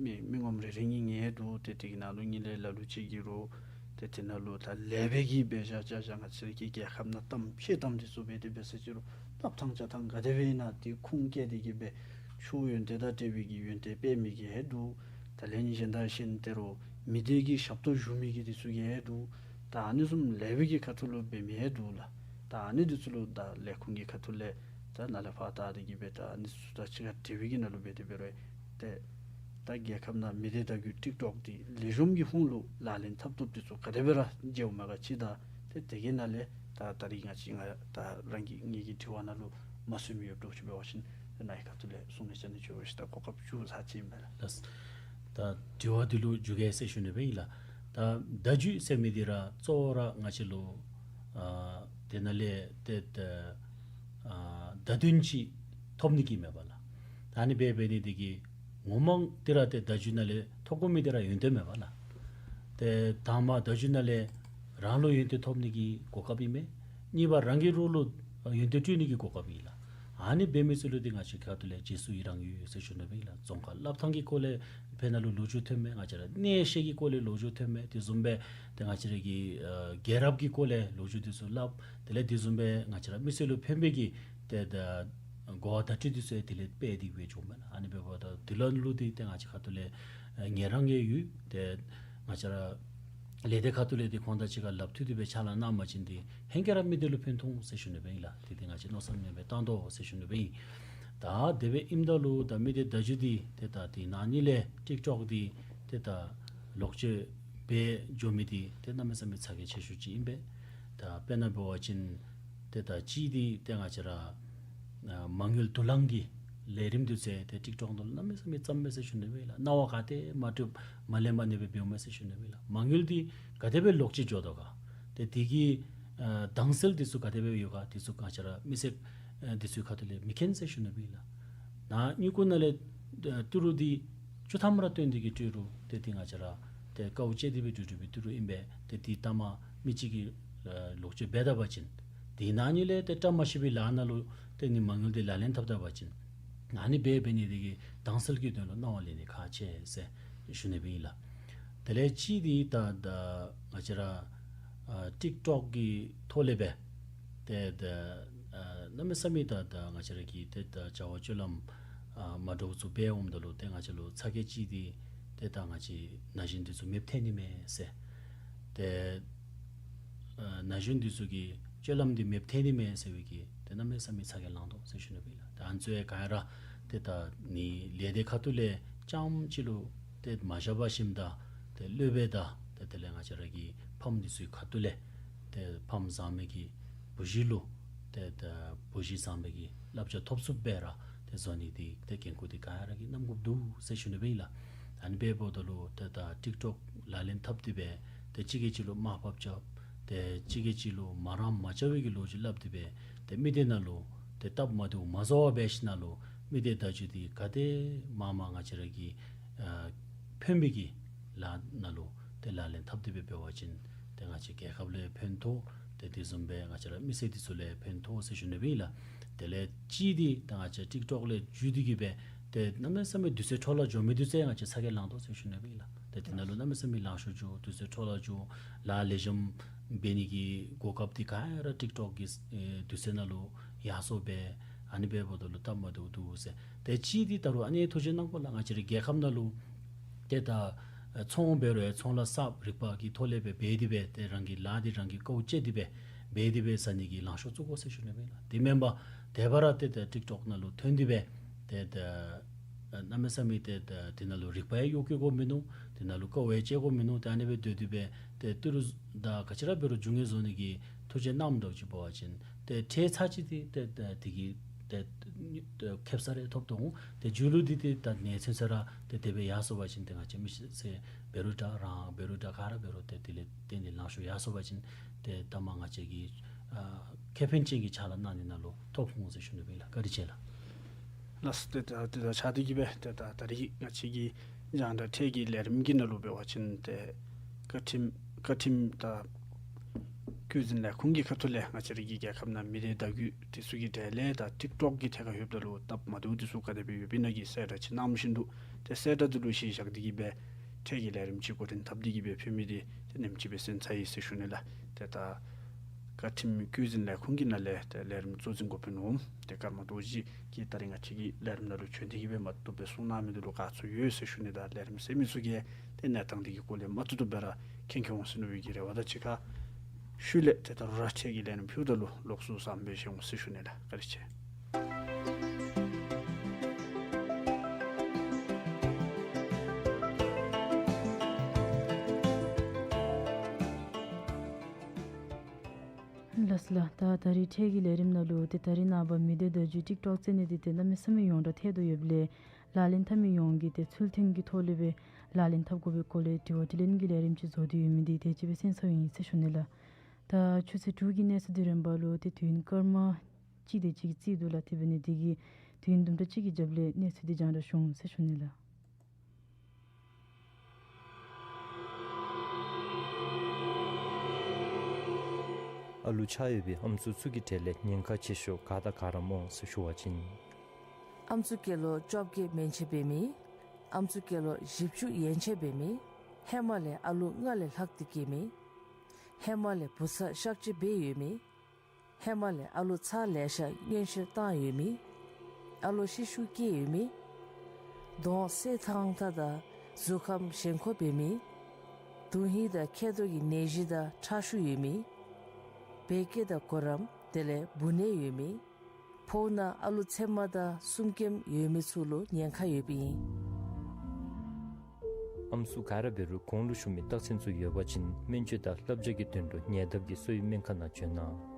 མི་མི་ངོམ་རེ་རེ་གཉིས་ངེས་འདུག། ཏེ་དེ་གི་ནང་ལུ་གཉིས་ལས་ལ་ལུ་ཅིག་གིས་རུང་ཏེ་དེ་ནང་ལུ་ད་ལེགས་པའི་གི་འབད་བཞག་བཞག་བཞག་ང་བཅས་ར་གི་རྒྱལ་ཁབ་ནང་གཏམ་བཤད་གཏམ་འདི་ཚུ་འབད་དེ་འབད་ཟེར་ཅི་རུང་ལྷབ་ཐངས་རྐྱབ་ཐངས་ག་དེ་སྦེ་ཨིན་ན་དེ་ཁུངས་བཀལ་ཏེ་གི་སྦེ་ཆོས་ཡོན་ཏན་དང་འབྲེལ་བའི་གི་ཡོན་ཏན་སྤེལ་མི་གི་ཡང་འདུག། ད་ལན་གཞན་དང་གཞན་དེ་རུ་མི་སྡེ་གི་ཞབས་ཏོག་ཞུ་མི་གི་འདི་ཚུ་ཡང་འདུག། ད་ཨ་ནི་བཟུམ་ལེགས་པའི་གི་ཁ་ཐུག་ལུ་འབད་མི་ཡང་འདུག་ལགས། ད་ཨ་ནི་འདི་ཚུ་ལུ་ད་ལས་ཁུངས་ཀྱི་ཁ་ཐུག་ལས་ད་ནཱ་ལས་ཕར་ད་དེ་གི་སྦེ་ད་ཨ་ནི་ཚུ་དང་གཅིག་ཁར་འབྲེལ་བའི་གི་ནང་ལུ་འབད་དེ་འབད་རུང་ཏེ་ད་རྒྱལ་ཁབ་ནང་མི་སྡེ་བརྡ་བརྒྱུད་ཊིཀ་ཊོཀ་འདི་ལེགས་ཤོམ་གྱི་ཧོངས་ལུ་ལག་ལེན་འཐབ་འཐབ་འདི་ཚུ་ག་དེ་སྦེ་ར་མཇལཝ་མས་ག་ཅི། ད་ཏེ་དེ་གི་ནང་ལས་ད་ད་རིས་ང་བཅས་ང་ད་རང་གི་ངེ་གི་དྲི་བ་ནང་ལུ་མ་ཚུད་མི་ཡོདཔ་འདྲཝ་ཅིག་འབད་བ་ཅིན་ཏེ་ནཱ་གི་ཁ་ཐུག་ལས་གསུང་ནི་བཅའ་ནི་ཅིག་འབད་བ་ཅིན་ད་གོ་སྐབས་ཞུ་ཚར་ཅི་ཨིན་པས་ལགས། ལགས། ད་དྲི་བ་འདི་ལུ་མཇུག་གི་ཟེར་ཞུ་ནི་སྦེ་ཨིན་ལགས། ད་བརྡ་བརྒྱུད་ཟེར་མི་འདི་ར་གཙོ་བོ་ར་ང་བཅས་ལུ་ཨ་དེ་ནང་ལས་ཏེ་ད་ཨ་བརྡ་དོན་ཅིག་ཐོབ་ནི་གི་མས་པ་ལགས། ད་ཨ་ནི་སྦེ་འབད་ནི་འདི་གིས་ངོ་མ་འདི་ར་ཏེ་བརྡ་བརྒྱུད་ནང་ལས་ཐོབ་དགོ་མི་འདི་ར་ཡོན་ཏན་མས་པ་ལགས། ཏེ་དང་པ་བརྡ་བརྒྱུད་ནང་ལས་རང་ལུ་ཡོན་ཏན་ཐོབ་ནི་གི་གོ་སྐབས་ཨིན་མས། གཉིས་པ་རང་གི་རོགས་ལུ་ཡོན་ཏན་སྤྲོད་ནི་གི་གོ་སྐབས་ཨིན་ལགས། ཨ་ནི་འབད་མི་ཚུ་ལུ་འདི་ང་བཅས་ཁ་ཐུག་ལས་རྗེས་སུ་ཡི་རང་ཡོད་ཟེར་ཞུ་ནི་སྦེ་ཨིན་ལགས། རྫོང་ཁ་སླབ་ཐངས་ཀྱི་སྐོར་ལས་ཕར་ནང་ལུ་ལོ་རྒྱུས་ཐོན་མས། ང་བཅས་ར་གནས་བཤད་ཀྱི་སྐོར་ལས་ལོ་རྒྱུས་ཐོན་མས། དེ་བཟུམ་སྦེ་ཏེ་ང་བཅས་ར་གི་ཨ་རྒྱལ་རབས་ཀྱི་སྐོར་ལས་ལོ་རྒྱུས་འདི་ཚུ་སླབ། དེ་ལས་དེ་བཟུམ་སྦེ་ང་བཅས་ར་མི་སེར་ལུ་ཕན་པའི་གི་ཏེ་ད་གོ་བ་བརྡ་སྤྲོད་འདི་ཚུ་ཡང་དེ་ལས་སྤེལ་ཏེ་སྦེ་འགྱོཝ་མས་ལགས། ཨ་ནི་འབདཝ་ད་དེ་ལུ་ལུ་འདི་ཏེ་ང་བཅས་ཁ་ཐུག་ལས་ཨ་ངལ་རངས་ཡང་ཡོད། ཏེ་ང་བཅས་ར་ལས་སྡེ་ཁ་ཐུག་ལས་འདི་ཁོང་དང་གཅིག་ཁར་ལག་མཐུད་དེ་སྦེ་ཕྱག་ལཱ་གནང་པ་ཅིན་འདི་ཧེང་སྐལ་ར་མི་སྡེ་ལུ་ཕན་ཐོགས་འོང་ཟེར་ཞུ་ནི་སྦེ་ཨིན་ལགས། ཏེ་འདི་ང་བཅས་མནོ་བསམ་ཡང་སྦེ་བཏང་དོ་ཟེར་ཞུ་ནི་སྦེ་ཨིན། ད་དེ་སྦེ་ཨིནམ་ད་ལུ་ད་མི་སྡེ་བརྡ་བརྒྱུད་འདི་ཏེ་ད་དེ་ནང་ཨ་ནི་ལས་ཊིཀ་ཊོཀ་འདི་ཏེ་ད་ལོག་སྤྱོད་འབད་འགྱོ་མི་འདི་ཏེ་གནམ་མེད་ས་མེད་ཚ་གྱང་ཆེ་ཤོས་ཅིག་ཨིན་པས། ད་དཔེར་ན་འབད་བ་ཅིན་ཏེ་ད་གཅིག་འདི་ཏེ་ང་བཅས་ར་ཨ་མ་དངུལ་དུག་རླངས་ཀྱི་ལས་རིམ་འདི་ཚུ་ཏེ་ཊིཀ་ཊོཀ་ནང་ལུ་གནམ་མེད་ས་མེད་བརྩམ་མས་ཟེར་ཞུ་ནི་སྦེ་ཨིན་ལགས། སྣང་བ་ག་ཏེ་མ་འགྲུབ་མ་ལེན་པར་ཨ་ནི་སྦེ་འབདཝ་མས་ཟེར་ཞུ་ནི་སྦེ་ཨིན་ལགས། མ་དངུལ་འདི་ག་དེ་སྦེ་ལོག་སྤྱོད་འགྱོ་དོ་ག། ཏེ་དེ་གི་ཨ་དྭངས་གསལ་འདི་ཚུ་ག་དེ་སྦེ་ཡོད་ག་འདི་ཚུ་ང་བཅས་ར་མི་སེར་ཨ་འདི་ཚུ་ཁ་ཐུག་ལས་མི་མཁྱེན་ཟེར་ཞུ་ནི་སྦེ་ཨིན་ལགས། ནཱ་སྨྱུ་གུ་ནང་ལས་ཨ་ཏི་རུ་འདི་བཅུ་ཐམ་ར་བཏོན་ཏེ་གི་སྤྲོད་རུང་ཏེ་འདི་ང་བཅས་ར་ཏེ་དཀའཝ་སྤྱད་དེ་སྦེ་སྤྲོད་སྤྲོད་པའི་ཏི་རུ་ཨིན་པས། ཏེ་འདི་ལྟ་མ་མི་གཅིག་གིས་ཨ་ལོག་སྤྱོད་འབད་ད་པ་ཅིན་དེ་ནང་ཨ་ནི་ལས་ཏེ་བཀྲ་མ་ཤིས་པའི་ལཱ་ནང་ལུ་ཏེ་ནི་མ་དངུལ་འདི་ལག་ལེན་འཐབ་ད་པ་ཅིན་ཨ་ནི་སྦེ་འབད་ནི་འདི་གིས་དྭངས་གསལ་གྱི་དོན་ལུ་སྣང་བ་ལེན་ནི་ཁག་ཆེ་ཟེར་ཞུ་ནི་སྦེ་ཨིན་ལགས། དེ་ལས་གཅིག་འདི་ད་ད་ང་བཅས་ར་ཨ་ཊིཀ་ཊོཀ་གི་ཐོག་ལས་སྦེ་ཏེ་ད་ཨ་གནམ་མེད་ས་མེད་ད་ད་ང་བཅས་ར་གི་ཏེ་ད་བྱ་བ་སྤྱོད་ལམ་ཨ་མ་འདྲཝ་ཚུ་འབད་འོངམ་ད་ལུ་ཏེ་ང་བཅས་ལུ་ཚ་གྱང་ཅིག་འདི་ཏེ་ད་ང་བཅས་ན་གཞོན་འདི་ཚུ་མེདཔ་ཐལ་ནི་མས་ཟེར། ཏེ་ཨ་ན་གཞོན་འདི་ཚུ་གི་སྤྱོད་ལམ་འདི་མེདཔ་ཐལ་ནི་མས་ཟེར་བའི་གི་ཏེ་གནམ་མེད་ས་མེད་ཚ་གྱང་ལང་དོ་ཟེར་ཞུ་ནི་སྦེ་ཨིན་ལགས། ད་ཨ་ནི་ཚུ་ཡང་ག་ར་ཏེ་ད་ནི་ལས་སྡེ་ཁ་ཐུག་ལས་རྐྱངམ་ཅིག་ལུ་ཏེ་མ་བཞག་པར་ཞིནམ་ད་ཏེ་སློབ་དཔོན་དང་ཏེ་དེ་ལས་ང་བཅས་ར་གི་ཕམ་འདི་ཚུའི་ཁ་ཐུག་ལས་ཏེ་ཕམ་བཟང་མི་གིས་བུ་གཞི་ལུ་ཏེ་ད་བུ་གཞི་བཟང་མི་གི་བསླབ་བྱ་ཐོབ་ཚུགསཔ་སྦེ་ར་ཏེ་བཟོ་ནི་འདི་ཏེ་འགན་ཁུར་འདི་ག་ར་གིས་བསྣམ་དགོཔ་འདུག་ཟེར་ཞུ་ནི་སྦེ་ཨིན་ལགས། ཨ་ནི་སྦེ་འབདཝ་ད་ལུ་ཏེ་ད་ཊིཀ་ཊོཀ་ལག་ལེན་འཐབ་སྟེ་སྦེ་ཏེ་གཅིག་གིས་གཅིག་ལུ་དམའ་ཕབ་རྐྱབ། ཏེ་གཅིག་གིས་གཅིག་ལུ་མ་རངས་མ་འཇའ་བའི་གི་ལོ་རྒྱུས་སླབ་སྟེ་སྦེ་ཏེ་མི་སྡེ་ནང་ལུ་ཏེ་སྟབས་མ་བདེཝ་མ་བཟོ་བར་འབད་ཞིནམ་ལས་མི་སྡེ་བརྡ་བརྒྱུད་འདི་ག་དེ་མང་མང་ང་བཅས་ར་གི་ཨ་ཕན་པའི་གི་ལཱ་ནང་ལུ་ཏེ་ལག་ལེན་འཐབ་སྟེ་སྦེ་འབད་བ་ཅིན་ཏེ་ང་བཅས་རྒྱལ་ཁབ་ལུ་ཡང་ཕན་ཐོགས། ཏེ་དེ་བཟུམ་སྦེ་ང་བཅས་ར་མི་སེར་འདི་ཚུ་ལུ་ཡང་ཕན་ཐོགས་ཟེར་ཞུ་ནི་སྦེ་ཨིན་ལགས། དེ་ལས་གཅིག་འདི་ད་ང་བཅས་ཊིཀ་ཊོཀ་ལས་བརྒྱུད་དེ་གི་སྦེ་ཏེ་གནམ་མེད་ས་མེད་དུས་ཚོད་འཕྲོ་བརླག་འགྱོ་མི་འདི་ཚུ་ཡང་ང་བཅས་ཚ་གྱང་ལང་དོ་ཟེར་ཞུ་ནི་སྦེ་ཨིན་ལགས། ཏེ་དེ་ནང་ལུ་གནམ་མེད་ས་མེད་ལང་ཤོར་འགྱོ་དུས་ཚོད་འཕྲོ་བརླག་འགྱོ་ལཱ་ལེགས་ཤོམ་འབད་ནི་གི་གོ་སྐབས་འདི་ག་ར་ཊིཀ་ཊོཀ་གི་ཨེ་དུས་ཚོད་ནང་ལུ་ཡར་སོང་སྦེ་ཨ་ནི་སྦེ་འབདཝ་ད་ལུ་སྟབས་མ་བདེཝ་འདུག་ཟེར། ཏེ་གཅིག་འདི་ད་རུང་ཨ་ནི་ཐུགས་རྗེ་གནང་དགོ་ལགས། ང་བཅས་རའི་རྒྱལ་ཁབ་ནང་ལུ་ཏེ་ད་ཨེ་ཚོང་འབད་རུང་ཡང་ཚོང་ལཱ་གསརཔ་རིག་པ་གི་ཐོག་ལས་སྦེ་འབད་དེ་སྦེ་ཏེ་རང་གི་ལཱ་འདི་རང་གིས་དཀའཝ་སྤྱད་དེ་སྦེ་འབད་དེ་སྦེ་ཟ་ནི་གི་ལང་ཤོར་བཙུགས་དགོ་ཟེར་ཞུ་ནི་སྦེ་ཨིན་ལགས། དེ་མེན་པར་དེ་སྦེ་ར་ཏེ་ད་ཊིཀ་ཊོཀ་ནང་ལུ་ཐོན་ཏེ་སྦེ་ཏེ་ད་ཨ་གནམ་མེད་ས་མེད་ཏེ་ད་དེ་ནང་ལུ་རིག་པ་ཡང་གཡོག་བཀོལ་དགོཔ་མིན་ནུག། དེ་ནང་ལུ་དཀའཝ་ཡང་སྤྱད་དགོཔ་མིན་ནུག། ཏེ་ཨ་ནི་སྦེ་སྡོད་དེ་སྦེ་ཏེ་ཏི་རུ་དང་ག་ཅི་ར་འབད་རུང་རྒྱུ་དངོས་བཟོ་ནི་གི་ཐུགས་རྗེ་གནངམ་འདྲཝ་ཅིག་འབད་བ་ཅིན་ཏེ་ཁྲལ་ཚར་གཅིག་འདི་ཏེ་ད་དེ་གི་ ཏེ་ཁེབ་ས་རེ་ཐོབ་དོ་འོང་། ཏེ་མཇུག་ལུ་འདི་ཏེ་ད་ནད་ཚུན་ཚོད་ར་ཏེ་དེ་སྦེ་ཡར་སོང་པ་ཅིན་ཏེ་ང་བཅས་མི་སེར་འབད་རུང་འདྲ་རང་འབད་རུང་འདྲ་ག་ར་འབད་རུང་ཏེ་དེ་ལས་ཏེ་ནི་ལང་ཤོར་ཡར་སོང་པ་ཅིན་ཏེ་ད་མ་ང་བཅས་ཀྱིས་ཨ་ཁེ་ཕན་ཅན་གྱི་ཕྱག་ལཱ་གནང་ནི་ནང་ལུ་ཐོ་ཕོག་འོང་ཟེར་ཞུ་ནི་ཨིན་ལགས། བཀའ་དྲིན་ཆེ་ལགས། ལགས་སོ། ཏེ་ད་ཏེ་ད་ཆ་དེ་གིས་སྦེ་ཏེ་ད་ད་རིས་ང་བཅས་ཀྱི་རྒྱང་བསྒྲགས་ཐད་ཀྱི་ལས་རིམ་གྱི་ནང་ལུ་འབད་བ་ཅིན་ཏེ་བཀའ་ཁྲིམས་བཀའ་ཁྲིམས་དང་བརྒྱུད་འཛིན་ལས་ཁུངས་ཀྱི་ཁ་ཐུག་ལས་ང་བཅས་ར་གི་རྒྱལ་ཁབ་ནང་མི་སྡེ་བརྡ་བརྒྱུད་དེ་ཚུ་གི་གྲས་ལས་ད་ཊིཀ་ཊོཀ་གི་ཐད་ཁར་ཡོདཔ་ད་ལུ་སྟབས་མ་བདེཝ་དེ་ཚུ་ག་དེ་སྦེ་ཡོདཔ་ཨིན་ན་གི་གསལ་བསྒྲགས་ཅིག་གནངམ་བཞིན་དུ་ཏེ་གསལ་བསྒྲགས་དེ་ལུ་གཞི་བཞག་སྟེ་གིས་སྦེ་ཐད་ཀྱི་ལས་རིམ་ཅིག་འགོ་འདྲེན་འཐབ་སྟེ་གིས་སྦེ་ཕུལ་མི་དེ་ཏེ་ཉིནམ་གཅིག་སྦེ་སོན་ཚར་ཡི་ཟེར་ཞུ་ནི་ལགས། ཏེ་ད་བཀའ་ཁྲིམས་བརྒྱུད་འཛིན་ལས་ཁུངས་ཀྱི་ནང་ལས་ཏེ་ལས་རིམ་གཙོ་འཛིན་འགོ་དཔོན་འོགམ་ཏེ་ཀརྨ་རྡོ་རྗེ་གིས་ད་རིས་ང་བཅས་ཀྱི་ལས་རིམ་ནང་ལུ་བྱོན་ཏེ་གིས་སྦེ་མ་བཏུབ་སྦེ་གསུང་གནང་མི་དེ་ལུ་དགའ་ཚོར་ཡོད་ཟེར་ཞུ་ནི་དང་ལས་རིམ་གསན་མི་ཚུ་གིས་ཏེ་གནས་སྟངས་དེ་གི་སྐོར་ལས་མ་བཏུབ་བཏུབ་སྦེ་ར་མཁྱེན་མཁྱེན་འོང་ཟེར་མནོ་བའི་གི་རེ་བ་དང་གཅིག་ཁར་ཤུལ་ལས་ཏེ་ད་རུང་ར་ཐད་ཀྱི་ལས་རིམ་ཕུལཝ་ད་ལུ་ལོགས་སུ་བསམ་འབད་བཞེས་འོང་ཟེར་ཞུ་ནི་ལགས། བཀའ་དྲིན་ཆེ། ལགས་སོ་ལགས། ད་ད་རིས་ཐད་ཀྱི་ལས་རིམ་ནང་ལུ་ཏེ་ད་རིས་ནངས་པ་མི་སྡེ་བརྡ་བརྒྱུད་ཊིཀ་ཊོཀ་རྩེད་ནི་འདི་ཏེ་གནམ་མེད་ས་མེད་ཡོངས་གྲགས་ཐལ་དོ་ཡོདཔ་ལས་ལག་ལེན་འཐབ་མི་ཡོངས་ཀྱིས་ཏེ་ཚུལ་མཐུན་གྱི་ཐོག་ལས་སྦེ་ལག་ལེན་འཐབ་དགོ་པའི་སྐོར་ལས་དྲི་བ་དྲིས་ལན་གྱི་ལས་རིམ་ཅིག་བཟོ་སྟེ་ཡོད་མི་འདི་དེ་ཅིག་སྦེ་གསན་ཚརཝ་ཨིན་ཟེར་ཞུ་ནི་ལགས། ད་ཆུ་ཚོད་དྲུག་གི་གནས་ཚུལ་འདི་རན་པ་ལུ་ཏེ་དུས་ཡུན་སྐར་མ་གཅིག་དེ་ཅིག་རྩིས་འདུག་ལགས། དེ་འབད་ནི་དེ་གིས་དུས་ཡུན་དུམ་གྲ་ཅིག་གི་རྒྱབ་ལས་གནས་ཚུལ་འདི་རྒྱང་བསྒྲགས་ཞུ་འོང་ཟེར་ཞུ་ནི་ལགས། ཨ་ལུ་ཆགས་ཡོད་པའི་ཨམ་སྲུ་ཚུ་གི་གྲས་ལས་ཉེན་ཁ་ཆེ་ཤོས་ག་དང་ག་ར་སྨོ་ཟེར་ཞུ་བ་ཅིན། ཨམ་སྲུ་སྐྱེས་ལོ་བཅོ་བརྒྱད་མན་ཆད་འབད་མི། ཨམ་སྲུ་སྐྱེས་ལོ་བཞི་བཅུ་ཡན་ཆད་འབད་མི། ཧེ་མ་ལས་ཨ་ལུ་ལྔ་ལས་ལྷག་སྟེ་སྐྱེས་མི། ཧེ་མ་ལས་བུ་ཚ་གཤག་བཅོས་འབད་ཡོད་མི། ཧེ་མ་ལས་ཨ་ལུ་ཚར་ལེ་ཤ་མངོན་གསལ་བཏང་ཡོད་མི། ཨ་ལོ་ཤི་ཤུལ་སྐྱེས་ཡོད་མི། གདོང་སེར་ཐང་ཐང་དང་གཟུགས་ཁམས་ཞན་ཁོག་འབད་མི། དོན་ཧིང་དང་མཁལ་རྡོག་གི་ནད་གཞི་དང་ཁྲག་ཤུགས་ཡོད་མི། བད་ཀན་དང་གོ་རམས་དེ་ལས་བུ་ནད་ཡོད་མི། ཕོཝ་ནང་ཨ་ལུ་ཚེར་མ་དང་གསུམ་ཀེམ་ཡོད་མི་ཚུ་ལུ་ཉེན་ཁ་ཡོདཔ་ཨིན། ཨམ་སྲུ་ག་ར་འབད་རུང་གོང་ལུ་ཞུ་མི་རྟགས་མཚན་ཚུ་ཡོད་པ་ཅིན་སྨན་བཅོས་དང་བསླབ་བྱ་གི་དོན་ལུ་ཉེ་འདབས་ཀྱི་གསོ་བའི་སྨན་ཁང་ནང་བྱོན་གནང་།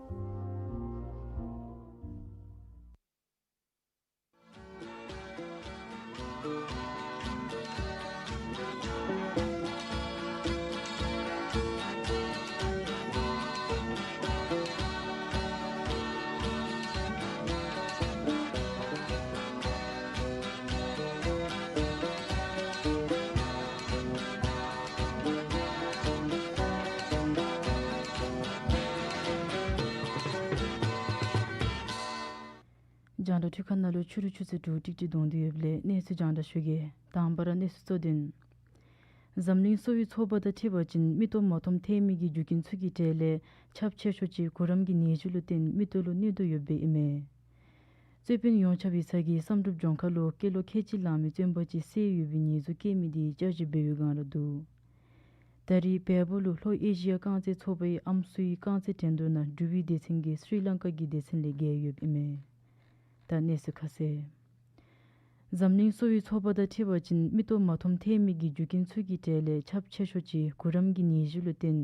རྒྱང་བསྒྲགས་འཕྲུལ་ཁང་ནང་ལུ་ཕྱི་རུ་ཆུ་ཚོད་དྲུག་ཏིག་ཅིག་ལྡོང་སྟེ་ཡོདཔ་ལས་གནས་ཚུལ་རྒྱང་བསྒྲགས་ཞུ་གེ། དང་པ་ར་གནས་ཚུལ་གཙོ་དོན། འཛམ་གླིང་གསོ་བའི་ཚོགས་པ་དང་འཁྲིལ་བ་ཅིན་མིག་ཏོ་མ་མཐོང་ཐལ་མི་གི་རྒྱུ་རྐྱེན་ཚུ་གི་གྲས་ལས་ཁྱབ་ཆེ་ཤོས་ཅིག་གུ་རམ་གྱི་ནད་གཞི་ལུ་བརྟེན་མིག་ཏོ་ལུ་གནོད་དོ་ཡོདཔ་ཨིན་མས། རྩོད་དཔོན་ཡོངས་ཁྱབ་ཡིག་ཚང་གིས་བསམ་གྲུབ་ལྗོངས་མཁར་ལུ་སྐྱེས་ལོ་ཁལ་གཅིག་ལང་མི་བཙོན་པ་ཅིག་བསད་ཡོད་པའི་ཉེས་འཛུགས་བཀལ་མི་དེ་བསྐྱར་ཞིབ་འབད་བའི་སྒང་ར་འདུག། ད་རིས་བལ་པོ་ལུ་ལྷོ་ཨེ་ཤི་ཡ་རྐང་རྩེད་ཚོགས་པའི་ཨམ་སྲུའི་རྐང་རྩེད་འགྲན་བསྡུར་ནང་འབྲུག་པའི་སྡེ་ཚན་གྱིས་སི་རི་ལང་ཀ་གི་སྡེ་ཚན་ལས་རྒྱལ་ཡོདཔ་ཨིན་མས། ད་གནས་ཚུལ་ཁ་གསལ། འཛམ་གླིང་གསོ་བའི་ཚོགས་པ་དང་འཁྲིལ་བ་ཅིན་མིག་ཏོ་མ་མཐོང་ཐལ་མི་གི་རྒྱུ་རྐྱེན་ཚུ་གི་གྲས་ལས་ཁྱབ་ཆེ་ཤོས་ཅིག་གུ་རམ་གྱི་ནད་གཞི་ལུ་བརྟེན་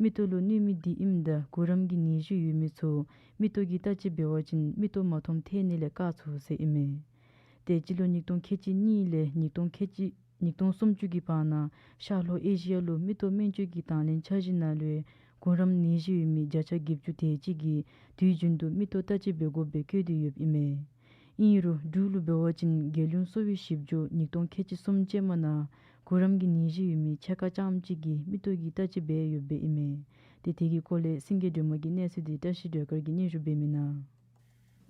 མིག་ཏོ་ལུ་གནོད་མི་དེ་ཨིནམ་ད་གུ་རམ་གྱི་ནད་གཞི་ཡོད་མི་ཚུ་མིག་ཏོ་གིས་བརྟག་དཔྱད་འབད་བ་ཅིན་མིག་ཏོ་མ་མཐོང་ཐལ་ནི་ལས་བཀག་ཚུགས་ཟེར་ཨིན་མས། ཏེ་སྤྱི་ལོ་ཉིས་སྟོང་ཁལ་གཅིག་གཉིས་ལས་ཉིས་སྟོང་ཁལ་གཅིག་ཉིས་སྟོང་སུམ་ཅུ་གི་བར་ན་ཤར་ལྷོ་ཨེ་ཤི་ཡ་ལུ་མིག་ཏོ་སྨན་བཅོས་ཀྱི་དང་ལེན་འཆར་གཞི་ནང་ལུ་གུ་རམ་ནད་གཞི་ཡོད་མི་བརྒྱ་ཆ་བརྒྱད་ཅུ་དེ་ཅིག་གིས་དུས་རྒྱུན་དུ་མིག་ཏོ་བརྟག་དཔྱད་འབད་དགོཔ་སྦེ་བཀོད་དེ་ཡོདཔ་ཨིན་མས། ཨིན་རུང་འབྲུག་ལུ་འབད་བ་ཅིན་རྒྱལ་ཡོངས་གསོ་བའི་ཞིབ་འཇུག་ཉིས་སྟོང་ཁལ་གཅིག་གསུམ་ཅན་མ་ནང་གུ་རམ་གྱི་ནད་གཞི་ཡོད་མི་ཕྱེད་ཀ་ཙམ་ཅིག་གིས་མིག་ཏོ་གིས་བརྟག་དཔྱད་འབད་ཡོདཔ་ཨིན་མས། ཏེ་དེ་གི་སྐོར་ལས་སེང་གེ་སྒྲོལ་མ་གི་གནས་ཚུལ་དེ་བཀྲ་ཤིས་སྒྲོལ་དཀར་གྱིས་སྙན་ཞུ་འབད་མི་གནང་།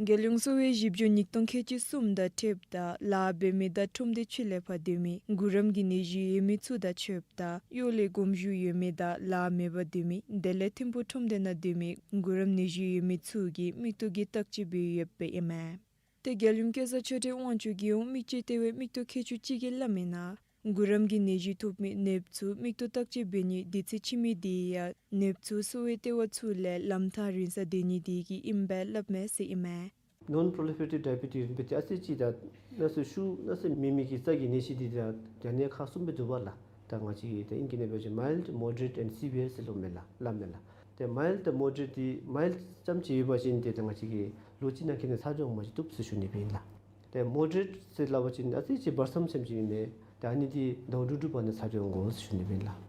རྒྱལ་ཡོངས་གསོ་བའི་ཞིབ་འཇུག་ཉིས་སྟོང་ཁལ་གཅིག་གསུམ་དང་འཁྲིལཝ་ད་ལཱ་འབད་མི་དང་ཁྲོམ་སྡེ་ཕྱི་ལས་ཕར་སྡོད་མི་གུ་རམ་གྱི་ནད་གཞི་ཡོད་མི་ཚུ་དང་ཕྱདཔ་ད་གཡོག་ལས་གོམས་ཤུགས་ཡོད་མི་དང་ལཱ་མེད་པར་སྡོད་མི་དེ་ལས་ཐིམ་ཕུག་ཁྲོམ་སྡེ་ནང་སྡོད་མི་གུ་རམ་ནད་གཞི་ཡོད་མི་ཚུ་གིས་མིག་ཏོ་གིས་བརྟག་དཔྱད་འབད་ཡོདཔ་ཨིན་མས། ཏེ་རྒྱལ་ཡོངས་སྐལ་བཟང་ཆོས་སྒྲོན་དབང་ཕྱུག་རྒྱལ་ཡོངས་མིག་དཔྱད་ལྟེ་བའི་མིག་ཏོ་མཁས་མཆོག་ཅིག་གིས་སླབ་མིའི་ནང་གུ་རམ་གྱི་ནད་གཞི་ཐོབ་མི་ནདཔ་ཚུ་མིག་ཏོ་བརྟག་དཔྱད་འབད་ནིའི་དུས་ཚོད་ཕྱིས་མི་དེ་ཡང་ནདཔ་ཚུ་གསོ་བའི་ལྟེ་བ་ཚུ་ལས་ལམ་ཐག་རིང་སར་སྡོད་ནི་དེ་གིས་ཨིནམ་སྦེ་སླབ་མས་ཟེར་ཨིན་མས། Non proliferative diabetes ཨིན་པའི་ཏེ་ཨ་ཙི་ཅིག་ད་ན་ཚ་ཤུགས་ན་ཚ་མེད་མི་གི་རྩ་གི་ནད་གཞི་འདི་ད་དྲག་ནད་ཁག་གསུམ་སྦེ་འདུག་པ་ལགས། ད་ང་བཅས་ད་ཨིང་སྐད་ནང་འབད་བ་ཅིན་mild, moderate and severe ཟེར་སླབ་མས་ལགས། སླབ་མས་ལགས། ཏེ་མའིལཌ་དང་མོ་ཌེ་རེཊ་འདི་མའིལཌ་ཙམ་ཅིག་ཡོད་པ་ཅིན་ཏེ་ད་ང་བཅས་ཀྱིས་ལོ་གཅིག་ནང་འཁོད་ནང་ཚ་གྱང་མ་བྱུང་བཏུབ་ཟེར་ཞུ་ནི་སྦེ་ཨིན་ལགས། ཏེ་མོ་ཌེ་རེཊ་ཟེར་སླབ་པ་ཅིན་ཨ་ཙི་ཅིག་བར་མཚམས་ཙམ་ཅིག་ཨིན་མས། ཏེ་ཨ་ནི་འདི་ཟླཝ་དྲུག་དྲུག་བར་ན་ཚ་གྱང་དགོ་ཟེར་ཞུ་ནི་སྦེ་ཨིན་ལགས།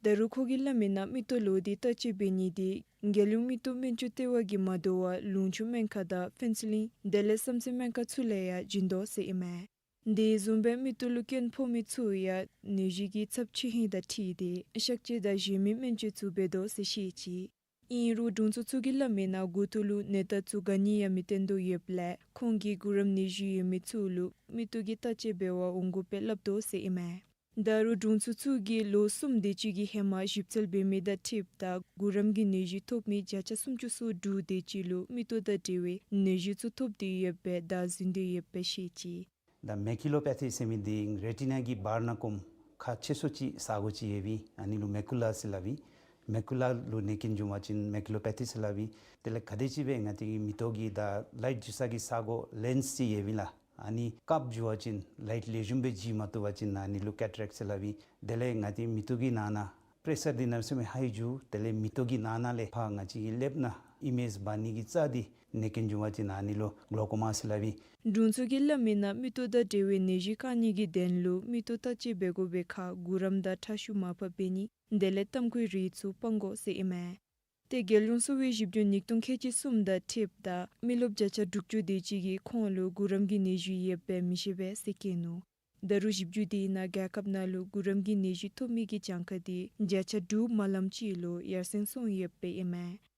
ད་རུང་ཁོ་གིས་སླབ་མི་ནང་མིག་ཏོ་ལོག་སྟེ་བརྟག་དཔྱད་འབད་ནི་འདི་རྒྱལ་ཡོངས་མིག་ཏོ་སྨན་བཅོས་ལྟེ་བ་གིས་མ་དོ་བར་ལུང་ཕྱོགས་སྨན་ཁང་དང་ཕེན་སི་ལིན་དེ་ལས་བསམ་རྩེ་སྨན་ཁང་ཚུ་ལས་ཡང་བྱིན་དོ་ཟེར་ཨིན་མས། དེ་བཟུམ་སྦེ་མིག་ཏོ་ལུ་སྐྱོན་ཕོག་མི་ཚུ་ཡང་ནད་གཞི་གི་ཚབས་ཆེ་ཧིང་དང་འཁྲིལ་ཏེ་གཤག་བཅོས་དང་གཞན་མི་སྨན་བཅོས་ཚུ་འབད་དོ་ཟེར་བཤད་ཅི། ཨིན་རུང་དྲུང་འཚོ་ཚུ་གིས་སླབ་མི་ནང་འགོ་ཐོག་ལུ་ནད་རྟགས་ཚུ་ག་ནི་ཡང་མི་སྟོན་དོ་ཡོདཔ་ལས་ཁོང་གིས་གུ་རམ་ནད་གཞི་ཡོད་མི་ཚུ་ལུ་མིག་ཏོ་གི་བརྟག་དཔྱད་འབད་བར་འོང་དགོཔ་སྦེ་སླབ་དོ་ཟེར་ཨིན་མས། ད་རུང་དྲུང་འཚོ་ཚུ་གིས་ལོ་གསུམ་དེ་ཅིག་གི་ཧེ་མ་ཞིབ་འཚོལ་འབད་མི་དང་འཁྲིལཝ་ད་གུ་རམ་གྱི་ནད་གཞི་ཐོབ་མི་བརྒྱ་ཆ་སུམ་ཅུ་སོ་དྲུག་དེ་ཅིག་ལུ་མིག་ཏོ་དང་འབྲེལ་བའི་ནད་གཞི་ཚུ་ཐོབ་སྟེ་ཡོདཔ་སྦེ་བདའ་ཟུན་ཏེ་ཡོདཔ་སྦེ་བཤད་ཅི། ད་མེ་ཀུ་ལོ་པེ་ཐི་ཟེར་མི་འདི་རེ་ཊི་ན་གི་བར་ན་ཀོམ་ཁག་ཆེ་ཤོས་ཅིག་ས་གོ་ཅིག་ཡོདཔ་ཨིན། ཨ་ནི་ལུ་མེ་ཀུ་ལ་ཟེར་སླབ་ཨིན། མེ་ཀུ་ལ་ལུ་ནད་སྐྱོན་བྱུང་བ་ཅིན་མེ་ཀུ་ལོ་པེ་ཐི་ཟེར་སླབ་ཨིན། དེ་ལས་ག་དེམ་ཅིག་སྦེ་ང་བཅས་ཀྱི་མིག་ཏོ་གི་ད་ལའིཊ་འགྱིག་ས་གི་ས་གོ་ལེནསི་ཅིག་ཡོདཔ་ཨིན་ལགས། ཨ་ནི་ཀབ་འགྱོ་བ་ཅིན་ལའིཊ་ལེགས་ཤོམ་སྦེ་འགྱིག་མ་བཏུབ་པ་ཅིན་ཨ་ནི་ལུ་ཀེ་ཊ་རེཀཊ་ཟེར་སླབ་ཨིན། དེ་ལས་ང་བཅས་མིག་ཏོ་གི་ནང་ན་པེ་རེ་ཤར་འདི་གནམ་མེད་ས་མེད་ཧའི་འགྱོ། དེ་ལས་མིག་ཏོ་གི་ནང་ན་ལས་ཕར་ང་བཅས་ཀྱི་ལེབ་ནང་ཨི་མེཇ་འབག་ནི་གི་རྩ་འདི་ནད་སྐྱོན་བྱུང་བ་ཅིན་ཨ་ནི་ལུ་གློ་ཀོ་མ་ཟེར་སླབ་ཨིན། དྲུང་འཚོ་གིས་སླབ་མི་ནང་མིག་ཏོ་དང་འབྲེལ་བའི་ནད་གཞི་བཀག་ནི་གི་དོན་ལུ་མིག་ཏོ་བརྟག་དཔྱད་འབད་དགོ་པའི་ཁར་གུ་རམ་དང་ཁྲག་ཤུགས་མར་ཕབ་འབད་ནི་དེ་ལས་ཏམ་ཁུའི་རིགས་ཚུ་སྤང་དགོ་ཟེར་ཨིན་མས། ཏེ་རྒྱལ་ཡོངས་གསོ་བའི་ཞིབ་འཇུག་ཉིས་སྟོང་ཁལ་གཅིག་གསུམ་དང་འཁྲིལཝ་ད་མི་རློབས་བརྒྱ་ཆ་དྲུག་ཅུ་དེ་ཅིག་གིས་ཁོང་ལུ་གུ་རམ་གྱི་ནད་གཞི་ཡོདཔ་སྦེ་མི་ཤེས་པས་ཟེར་བཀོད་ནུག། ད་རུང་ཞིབ་འཇུག་དེ་ནང་རྒྱལ་ཁབ་ནང་ལུ་གུ་རམ་གྱི་ནད་གཞི་ཐོབ་མི་གི་གྱངས་ཁ་དེ་བརྒྱ་ཆ་དྲུག་མ་ལམ་ཅིག་ལུ་ཡར་སེང་སོང་ཡོདཔ་སྦེ་ཨིན་མས།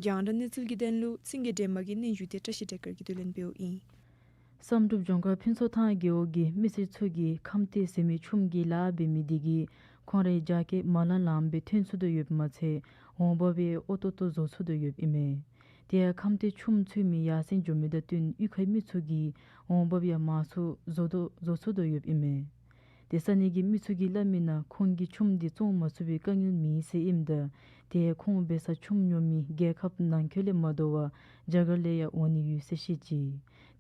རྒྱང་བསྒྲགས་གནས་ཚུལ་གྱི་དོན་ལུ་སེང་གེ་སྒྲོལ་མ་གི་སྙན་ཞུ་དེ་བཀྲ་ཤིས་བདེ་སྐར་གྱིས་བསྡུ་ལེན་འབདཝ་ཨིན། བསམ་གྲུབ་ལྗོངས་མཁར་ཕུན་ཚོགས་ཐང་རྒེད་འོག་གི་མི་སེར་ཚུ་གིས་ཁམས་ཏེ་ཟེར་མི་ཆུམ་གྱི་ལཱ་འབད་མི་དེ་གིས་ཁོང་རའི་རྒྱ་སྐྱེད་མ་ལང་ལངམ་སྦེ་ཐོན་ཚུགས་དོ་ཡོདཔ་མ་ཚད་འོང་འབབ་ཡང་ཨོ་ཏོག་ཏོ་བཟོ་ཚུགས་དོ་ཡོདཔ་ཨིན་མས། དེ་ཡང་ཁམས་ཏེ་ཆུམ་འཚོལ་མི་ཡར་སེང་འགྱོ་མི་དང་བསྟུན་གཡུས་ཁའི་མི་ཚུ་གིས་འོང་འབབ་ཡང་མང་སུ་བཟོ་དོ་བཟོ་ཚུགས་དོ་ཡོདཔ་ཨིན་མས། ཏེ་ས་གནས་ཀྱི་མི་ཚུ་གིས་སླབ་མི་ནང་ཁོང་གིས་ཆུམ་འདི་བཙོང་མ་ཚུགས་པའི་དཀའ་ངལ་མེད་ཟེར་ཨིནམ་ད་ཏེ་ཁོང་འབད་སར་ཆུམ་ཉོ་མི་རྒྱལ་ཁབ་ནང་འཁོད་ལས་མ་དོ་བར་རྒྱ་གར་ལས་ཡང་འོང་ནི་ཡོད་ཟེར་བཤད་ཅི།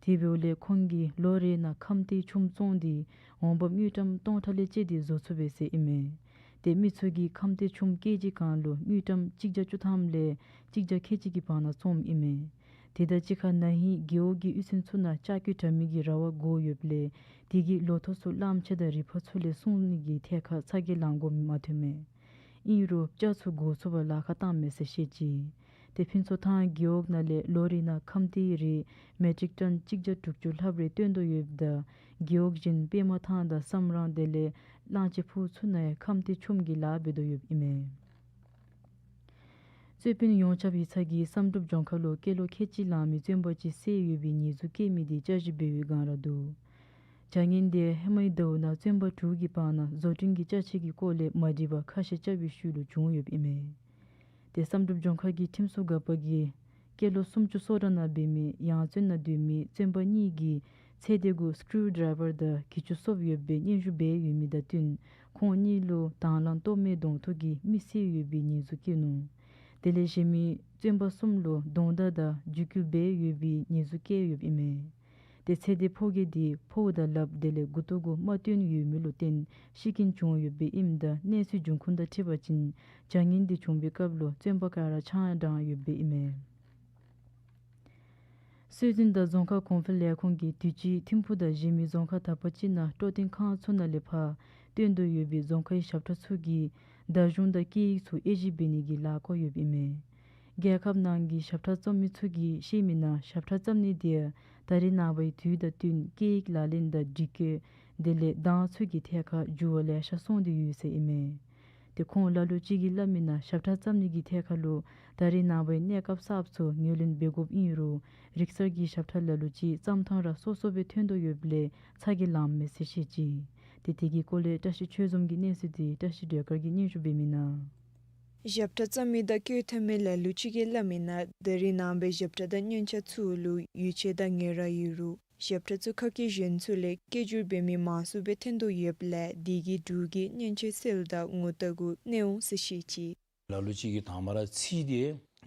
དེ་འབདཝ་ལས་ཁོང་གིས་ལོ་རེ་ནང་ཁམས་ཏེ་ཆུམ་བཙོང་སྟེ་འོང་འབབ་དངུལ་ཀྲམ་སྟོང་ཕྲག་ལས་བཅད་དེ་བཟོ་ཚུགས་པས་ཟེར་ཨིན་མས། ཏེ་མི་ཚུ་གིས་ཁམས་ཏེ་ཆུམ་ཀེ་ཇི་གང་ལུ་དངུལ་ཀྲམ་གཅིག་བརྒྱ་བཅུ་ཐམ་ལས་གཅིག་བརྒྱ་ཁལ་གཅིག་གི་བར་ན་བཙོངམ་ཨིན་མས། དེ་དང་གཅིག་ཁར་ན་ཧིང་རྒེད་འོག་གི་གཡུས་ཚན་ཚུ་ནང་ལྕགས་ཀྱུ་དྲ་མིག་གི་ར་བ་དགོ་ཡོདཔ་ལས་དེ་གིས་ལོ་ཐོག་ཚུ་གླངམོ་ཆེ་དང་རི་ཕག་ཚུ་ལས་སྲུང་ནི་གི་ཐད་ཁར་ཚ་གྱང་ལང་དགོཔ་མ་ཐོན་མས། ཨིན་རུང་ལྕགས་ཚུ་དགོ་ཚུགས་པར་ལཱ་ཁག་བཏངམ་མས་ཟེར་བཤད་ཅི། ཏེ་ཕུན་ཚོགས་ཐང་རྒེད་འོག་ནང་ལས་ལོ་རེ་ནང་ཁམས་ཏེའི་རིགས་མེ་ཊིག་ཊོན་གཅིག་བརྒྱ་དྲུག་ཅུ་ལྷགཔ་རེ་བཏོན་དོ་ཡོདཔ་ད་རྒེད་འོག་གཞན་པདྨ་ཐང་དང་བསམ་རང་དེ་ལས་གླང་ཆེན་ཕུག་ཚུ་ནང་ཡང་ཁམས་ཏེ་ཆུམ་གྱི་ལཱ་འབད་དོ་ཡོདཔ་ཨིན་མས། རྩོད་དཔོན་ཡོངས་ཁྱབ་ཡིག་ཚང་གིས་བསམ་གྲུབ་ལྗོངས་མཁར་ལུ་སྐྱེས་ལོ་ཁལ་གཅིག་ལང་མི་བཙོན་པ་ཅིག་བསད་ཡོད་པའི་ཉེས་འཛུགས་བཀལ་མི་དེ་བསྐྱར་ཞིབ་འབད་བའི་སྒང་ར་འདུག། བྱ་ངན་དེ་ཧེ་མའི་ཟླཝ་ནང་བཙོན་པ་དྲུག་གི་བར་ན་བཟོ་སྐྲུན་གྱི་ཅ་ཆས་ཀྱི་སྐོར་ལས་མ་འགྲིག་པ་ཁ་ཞེ་རྐྱབ་པའི་ཤུལ་ལུ་བྱུང་ཡོདཔ་ཨིན་མས། ཏེ་བསམ་གྲུབ་ལྗོངས་མཁར་གྱི་ཁྲིམས་སྲུང་འགག་པ་གིས་སྐྱེས་ལོ་སུམ་ཅུ་སོ་གྲངས་ནང་འབད་མི་ཡང་བཙོན་ནང་སྡོད་མི་བཙོན་པ་གཉིས་ཀྱིས་ཚེ་འདས་གུ་སི་ཀྲུ་ཌྲའི་ཝར་དང་གྱི་ཅུ་སོབ་ཡོད་པའི་སྙན་ཞུ་འབད་ཡོད་མི་དང་བསྟུན་ཁོང་གཉིས་ལུ་དང་བླངས་སྟོབས་མེད་གདོང་ཐུག་གིས་མི་བསད་ཡོད་པའི་ཉེས་འཛུགས་བཀལ་ནུག། དེ་ལས་གཞན་མི་བཙོན་པ་གསུམ་ལུ་རྡུང་རྡེག་དང་འཇིགས་སྐུལ་འབད་ཡོད་པའི་ཉེས་འཛུགས་བཀལ་ཡོདཔ་ཨིན་མས། ཏེ་ཚེ་འདས་ཕོ་རྒྱས་དེ་ཕོཝ་དང་ལགཔ་དེ་ལས་མགུ་ཏོ་གུ་རྨ་བཏོན་ཡོད་མི་ལུ་བརྟེན་ཤི་རྐྱེན་བྱུང་ཡོདཔ་ཨིནམ་ད་གནས་ཚུལ་འབྱུང་ཁུངས་དང་འཁྲིལ་བ་ཅིན་བྱ་ངན་དེ་བྱུང་བའི་སྐབས་ལུ་བཙོན་པ་ག་ར་ཆང་དྲངས་ཡོདཔ་ཨིན་མས། སྲོལ་འཛིན་དང་རྫོང་ཁ་གོང་འཕེལ་ལས་ཁུངས་ཀྱིས་དུས་ཅི་ཐིམ་ཕུག་དང་གཞན་མི་རྫོང་ཁག་དག་པ་ཅིག་ནང་སྤྲོ་སྟོན་ཁང་ཚུ་ནང་ལས་ཕར་བཏོན་དོ་ཡོད་པའི་རྫོང་ཁའི་ཞབས་ཁྲ་ཚུ་གིས་བརྡ་གཞུང་དང་སྐད་ཡིག་ཚུ་དབྱེ་ཞིབ་འབད་ནི་གི་ལཱ་བཀོད་ཡོདཔ་ཨིན་མས། རྒྱལ་ཁབ་ནང་གི་ཞབས་ཁྲ་བརྩམ་མི་ཚུ་གིས་བཤད་མི་ནང་ཞབས་ཁྲ་བརྩམ་ནི་དེ་ཡང་ད་རེས་ནངས་པའི་དུས་དང་བསྟུན་སྐད་ཡིག་ལག་ལེན་དང་སྒྲིག་བཀོད་དེ་ལས་གདངས་ཚུ་གི་ཐད་ཁར་འགྱུར་བ་ལེ་ཤ་སོང་སྟེ་ཡོད་ཟེར་ཨིན་མས། ཏེ་ཁོང་ལ་ལུ་ཅིག་གིས་སླབ་མི་ནང་ཞབས་ཁྲ་བརྩམ་ནི་གི་ཐད་ཁར་ལུ་ད་རེས་ནངས་པའི་གནས་སྐབས་གསརཔ་ཚུ་ངོས་ལེན་འབད་དགོཔ་ཨིན་རུང་རིག་གསར་གྱི་ཞབས་ཁྲ་ལ་ལུ་ཅིག་བརྩམས་ཐངས་ར་སོ་སོ་སྦེ་ཐོན་དོ་ཡོདཔ་ལས་ཚ་གྱང་ལངམ་མས་ཟེར་བཤད་ཅི། ཏེ་དེ་གི་སྐོར་ལས་བཀྲ་ཤིས་ཆོས་འཛོམས་ཀྱི་གནས་ཚུལ་དེ་བཀྲ་ཤིས་སྒྲོལ་དཀར་གྱིས་སྙན་ཞུ་འབད་མི་ནང་། ཞབས་ཁྲ་བརྩམ་མི་དང་བཀོད་ཐོན་མི་ལ་ལུ་ཅིག་གིས་སླབ་མི་ནང་ད་རེས་ནངས་པའི་ཞབས་ཁྲ་དང་སྙན་ཆ་ཚུ་ལུ་ཡུལ་ཆད་དང་ངེས་ར་ཡོད་རུང་ཞབས་ཁྲ་ཚུ་ཁ་སྐད་གཞན་ཚུ་ལས་སྐད་སྒྱུར་འབད་མི་མང་སུ་སྦེ་ཐོན་དོ་ཡོདཔ་ལས་དེ་གིས་འབྲུག་གི་སྙན་ཆའི་སིལ་དང་ངོ་རྟགས་གུ་གནོད་འོང་ཟེར་བཤད་ཅི། ལ་ལུ་ཅིག་གིས་དང་པ་ར་ཚིག་དེ་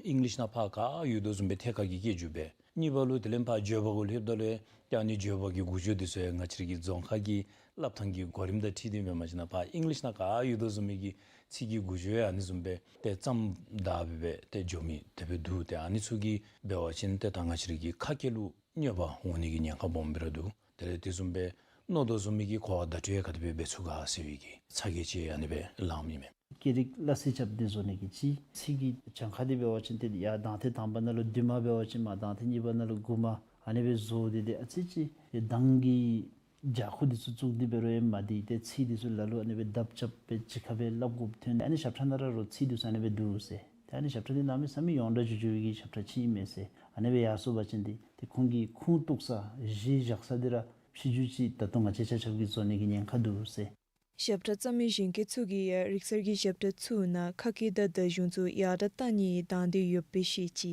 ཨིང་ལིཤ་ནང་ཕར་ག་ཡོད་དོ་བཟུམ་སྦེ་ཐད་ཁར་གྱི་སྐད་སྒྱུར་འབད། གཉིས་པ་ལུ་དེ་ལས་ཕར་བརྗོད་པ་གུ་ལྷོདཔ་ད་ལུ་ཡང་ཏེ་ཨ་ནི་བརྗོད་པ་གི་འགོ་བརྗོད་འདི་ཚུ་ཡང་ང་བཅས་ར་གི་རྫོང་ཁ་གི་སླབ་ཐངས་ཀྱི་གོ་རིམ་དང་འཁྲིལ་ཏེ་འབད་བ་ཅིན་ཕར་ཨིང་ལིཤ་ནང་ག་ཡོད་དོ་བཟུམ་མའི་གི་ཚིག་གི་འགོ་བརྗོད་ཡང་ཨ་ནི་བཟུམ་སྦེ་ཏེ་བརྩམས་ད་སྦེ་སྦེ་ཏེ་འགྱོ་མི་དེ་སྦེ་འདུག། ཏེ་ཨ་ནི་ཚུ་གིས་འབད་བ་ཅིན་ཏེ་ད་ང་བཅས་ར་གི་ཁ་སྐད་ལུ་གནོད་པ་འོང་ནི་གི་ཉེན་ཁ་སྦོམ་སྦེ་ར་འདུག། དེ་ལས་དེ་བཟུམ་སྦེ་མནོ་དོ་བཟུམ་མའི་གི་གོ་བ་བརྡ་སྤྲོད་ཡང་ག་དེ་སྦེ་འབད་ཚུགས་ག་ཟེར་བའི་གི་ཚ་གྱང་ཅིག་ཨ་ནི་སྦེ་ལངམ་ཨིན་མས། སྐད་རིགས་སླ་བསྲེ་རྐྱབ་སྟེ་བཟོ་ནི་གི་ཅིག། ཚིག་གི་གྱངས་ཁ་འདི་འབད་བ་ཅིན་ཏེ་ཡར་གདངས་ཐེངས་དང་པ་ནང་ལུ་བདུན་མ་འབད་བ་ཅིན་མར་གདངས་ཐེངས་གཉིས་པ་ནང་ལུ་དགུ་མ་ཨ་ནི་སྦེ་བཟོ་སྟེ་ཏེ་ཨ་ཙི་ཅིག་ཏེ་གདངས་ཀྱི་འཇའ་ཁུ་འདི་ཚུ་བཙུགས་ཏེ་འབད་རུང་ཡང་མ་འདི་ཏེ་ཚིག་འདི་ཚུ་ལ་ལུ་ཨ་ནི་སྦེ་ལྡབ་རྐྱབ་སྦེ་གཅིག་ཁར་སྦེ་སླབ་དགོཔ་ཐོན། ཨ་ནི་ཞབས་ཁྲ་ནང་ར་རུང་ཚིག་འདི་ཚུ་ཨ་ནི་སྦེ་འདུག་ཟེར། ཏེ་ཨ་ནི་ཞབས་ཁྲ་འདི་གནམ་མེད་ས་མེད་ཡོངས་གྲགས་འགྱོ་འགྱོ་བའི་གི་ཞབས་ཁྲ་ཅིག་ཨིན་མས་ཟེར། ཨ་ནི་སྦེ་ཡར་སོང་པ་ཅིན་ཏེ་ཏེ་ཁོང་གི་ཁུངས་གཏུགས་ས་གཞི་བཞག་ས་འདི་ར་ཕྱི་འགྱུར་ཅིག་ད་ལྟོ་ང་བཅས་ཆ་ཁྱབ་ཀྱིས་བཟོ་ནི་གི་ཉེན་ཁ་འདུག་ཟེར། ཞབས་ཁྲ་བརྩམ་མི་གཞན་སྐྱེས་ཚུ་གིས་ཡང་རིག་གསར་གྱི་ཞབས་ཁྲ་ཚུ་ནང་ཁ་སྐད་དང་བརྡ་གཞུང་ཚུ་ཡར་དྲག་བཏང་ནི་དང་འདོད་ཡོདཔ་སྦེ་བཤད་ཅི།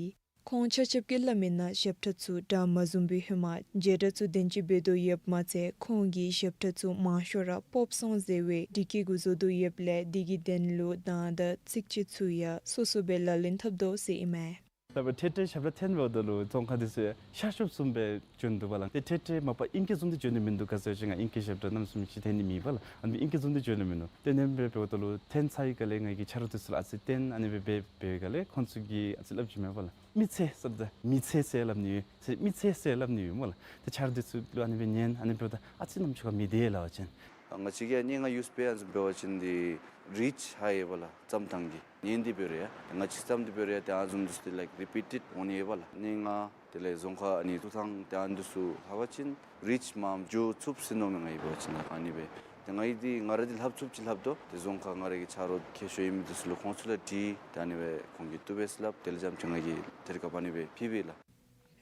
ཁོང་ཆ་ཁྱབ་ཀྱིས་སླབ་མིའི་ནང་ཞབས་ཁྲ་ཚུ་དྲག་མ་བཟུམ་སྦེ་ཧེ་མ་བྱེད་སྒྲ་ཚུ་དོན་གཅིག་འབད་དོ་ཡོདཔ་མ་ཚད་ཁོང་གི་ཞབས་ཁྲ་ཚུ་མང་ཤོས་ར་པོབ་སོང་ཟེར་བའི་འདི་སྐད་གུ་བཟོ་དོ་ཡོདཔ་ལས་འདི་གི་དོན་ལུ་གདངས་དང་ཚིགས་བཅད་ཚུ་ཡང་སོ་སོ་སྦེ་ལག་ལེན་འཐབ་དོ་ཟེར་ཨིན་མས། ད་འབད་ཐེངས་ཐེངས་ཞབས་ཁྲ་འཐེན་འབདཝ་ད་ལུ་རྫོང་ཁ་འདི་ཚུ་ཡང་ཤར་ཕྱོགས་བཟུམ་སྦེ་བྱོན་འདུག་པ་ལགས། ཏེ་ཐེངས་ཐེངས་མ་པ་ཨིང་སྐད་བཟུམ་འདི་བྱོན་ནི་མིན་འདུག། ག་ཟེར་བ་ཅིན་ང་ཨིང་སྐད་ཞབས་ཁྲ་གནམ་མེད་ས་མེད་ཅིག་འཐེན་ནི་མེད་པ་ལགས། ཨ་ནི་ཨིང་སྐད་བཟུམ་འདི་བྱོན་ནི་མིན་འདུག། ཏེ་ཨ་ནེམ་སྦེ་འབདཝ་ད་ལུ་འཐེན་ཚར་བའི་སྒང་ལས་ང་གིས་ཆ་རོགས་འདི་ཚུ་ལུ་ཨ་ཙི་སྟོན། ཨ་ནི་སྦེ་འབད་བའི་སྒང་ལས་ཁོང་ཚུ་གིས་ཨ་ཙི་སླབ་ཅི་མས་པ་ལགས། མི་ཚེ་ཟེར་ད་མི་ཚེ་ཟེར་སླབ་ནི་ཡོད་ཟེར། མི་ཚེ་ཟེར་སླབ་ནི་ཡོད་སྨོ་ལགས། ཏེ་ཆ་རོགས་འདི་ཚུ་ལུ་ཨ་ནི་སྦེ་ཉན། ཨ་ནི་འབདཝ་ད་ཨ་ཙི་ནམ་ཅིག་ཁར་མི་བདེ་སླབ་པ་ཅིན། ང་བཅས་ཀྱི་སྙན་ངག་ཡུས་པའི་ཨ་ནི་འབད་བ་ཅིན་འདི་རིཆ་ཧའི་ཡོད་པ་ལགས། བརྩམ་ཐངས་ཀྱི་ཉན་ཏེ་འབད་རུང་ཡང་ང་བཅས་བརྩམ་སྟེ་འབད་རུང་ཡང་ཏེ་ཨ་ནི་བཟུམ་འདི་ཚུ་ཏེ་ལའིཀ་རི་པི་ཊེཌ་འོང་ནི་ཡོད་པ་ལགས། སྙན་ངག་དེ་ལས་རྫོང་ཁ་ཨ་ནི་ཐུགས་ཐང་ཏེ་ཨ་ནི་འདི་ཚུ་ལྷག་པ་ཅིན་རིཆ་མངམ་འགྱོ་ཚུགས་ཟེར་མནོཝ་མས་ང་གིས་འབད་བ་ཅིན་ལགས། ཨ་ནི་སྦེ་ཏེ་ང་གིས་འདི་ང་ར་འདི་ལྷབ་ཚུགསཔ་ཅིག་ལྷབ་དོ། ཏེ་རྫོང་ཁ་ང་ར་གི་ཆ་རོགས་མཁས་ཤོས་ཨིན་མི་འདི་ཚུ་ལུ་ཁོང་ཚུ་ལུ་དྲིས། ཏེ་ཨ་ནི་སྦེ་ཁོང་གིས་བཏུབ་པས་ཟེར་སླབ། དེ་ལས་རྐྱངམ་ཅིག་ང་གིས་ཏེ་རི་ཀ་པ་ཨ་ནི་སྦེ་ཕུལ་བས་ལགས།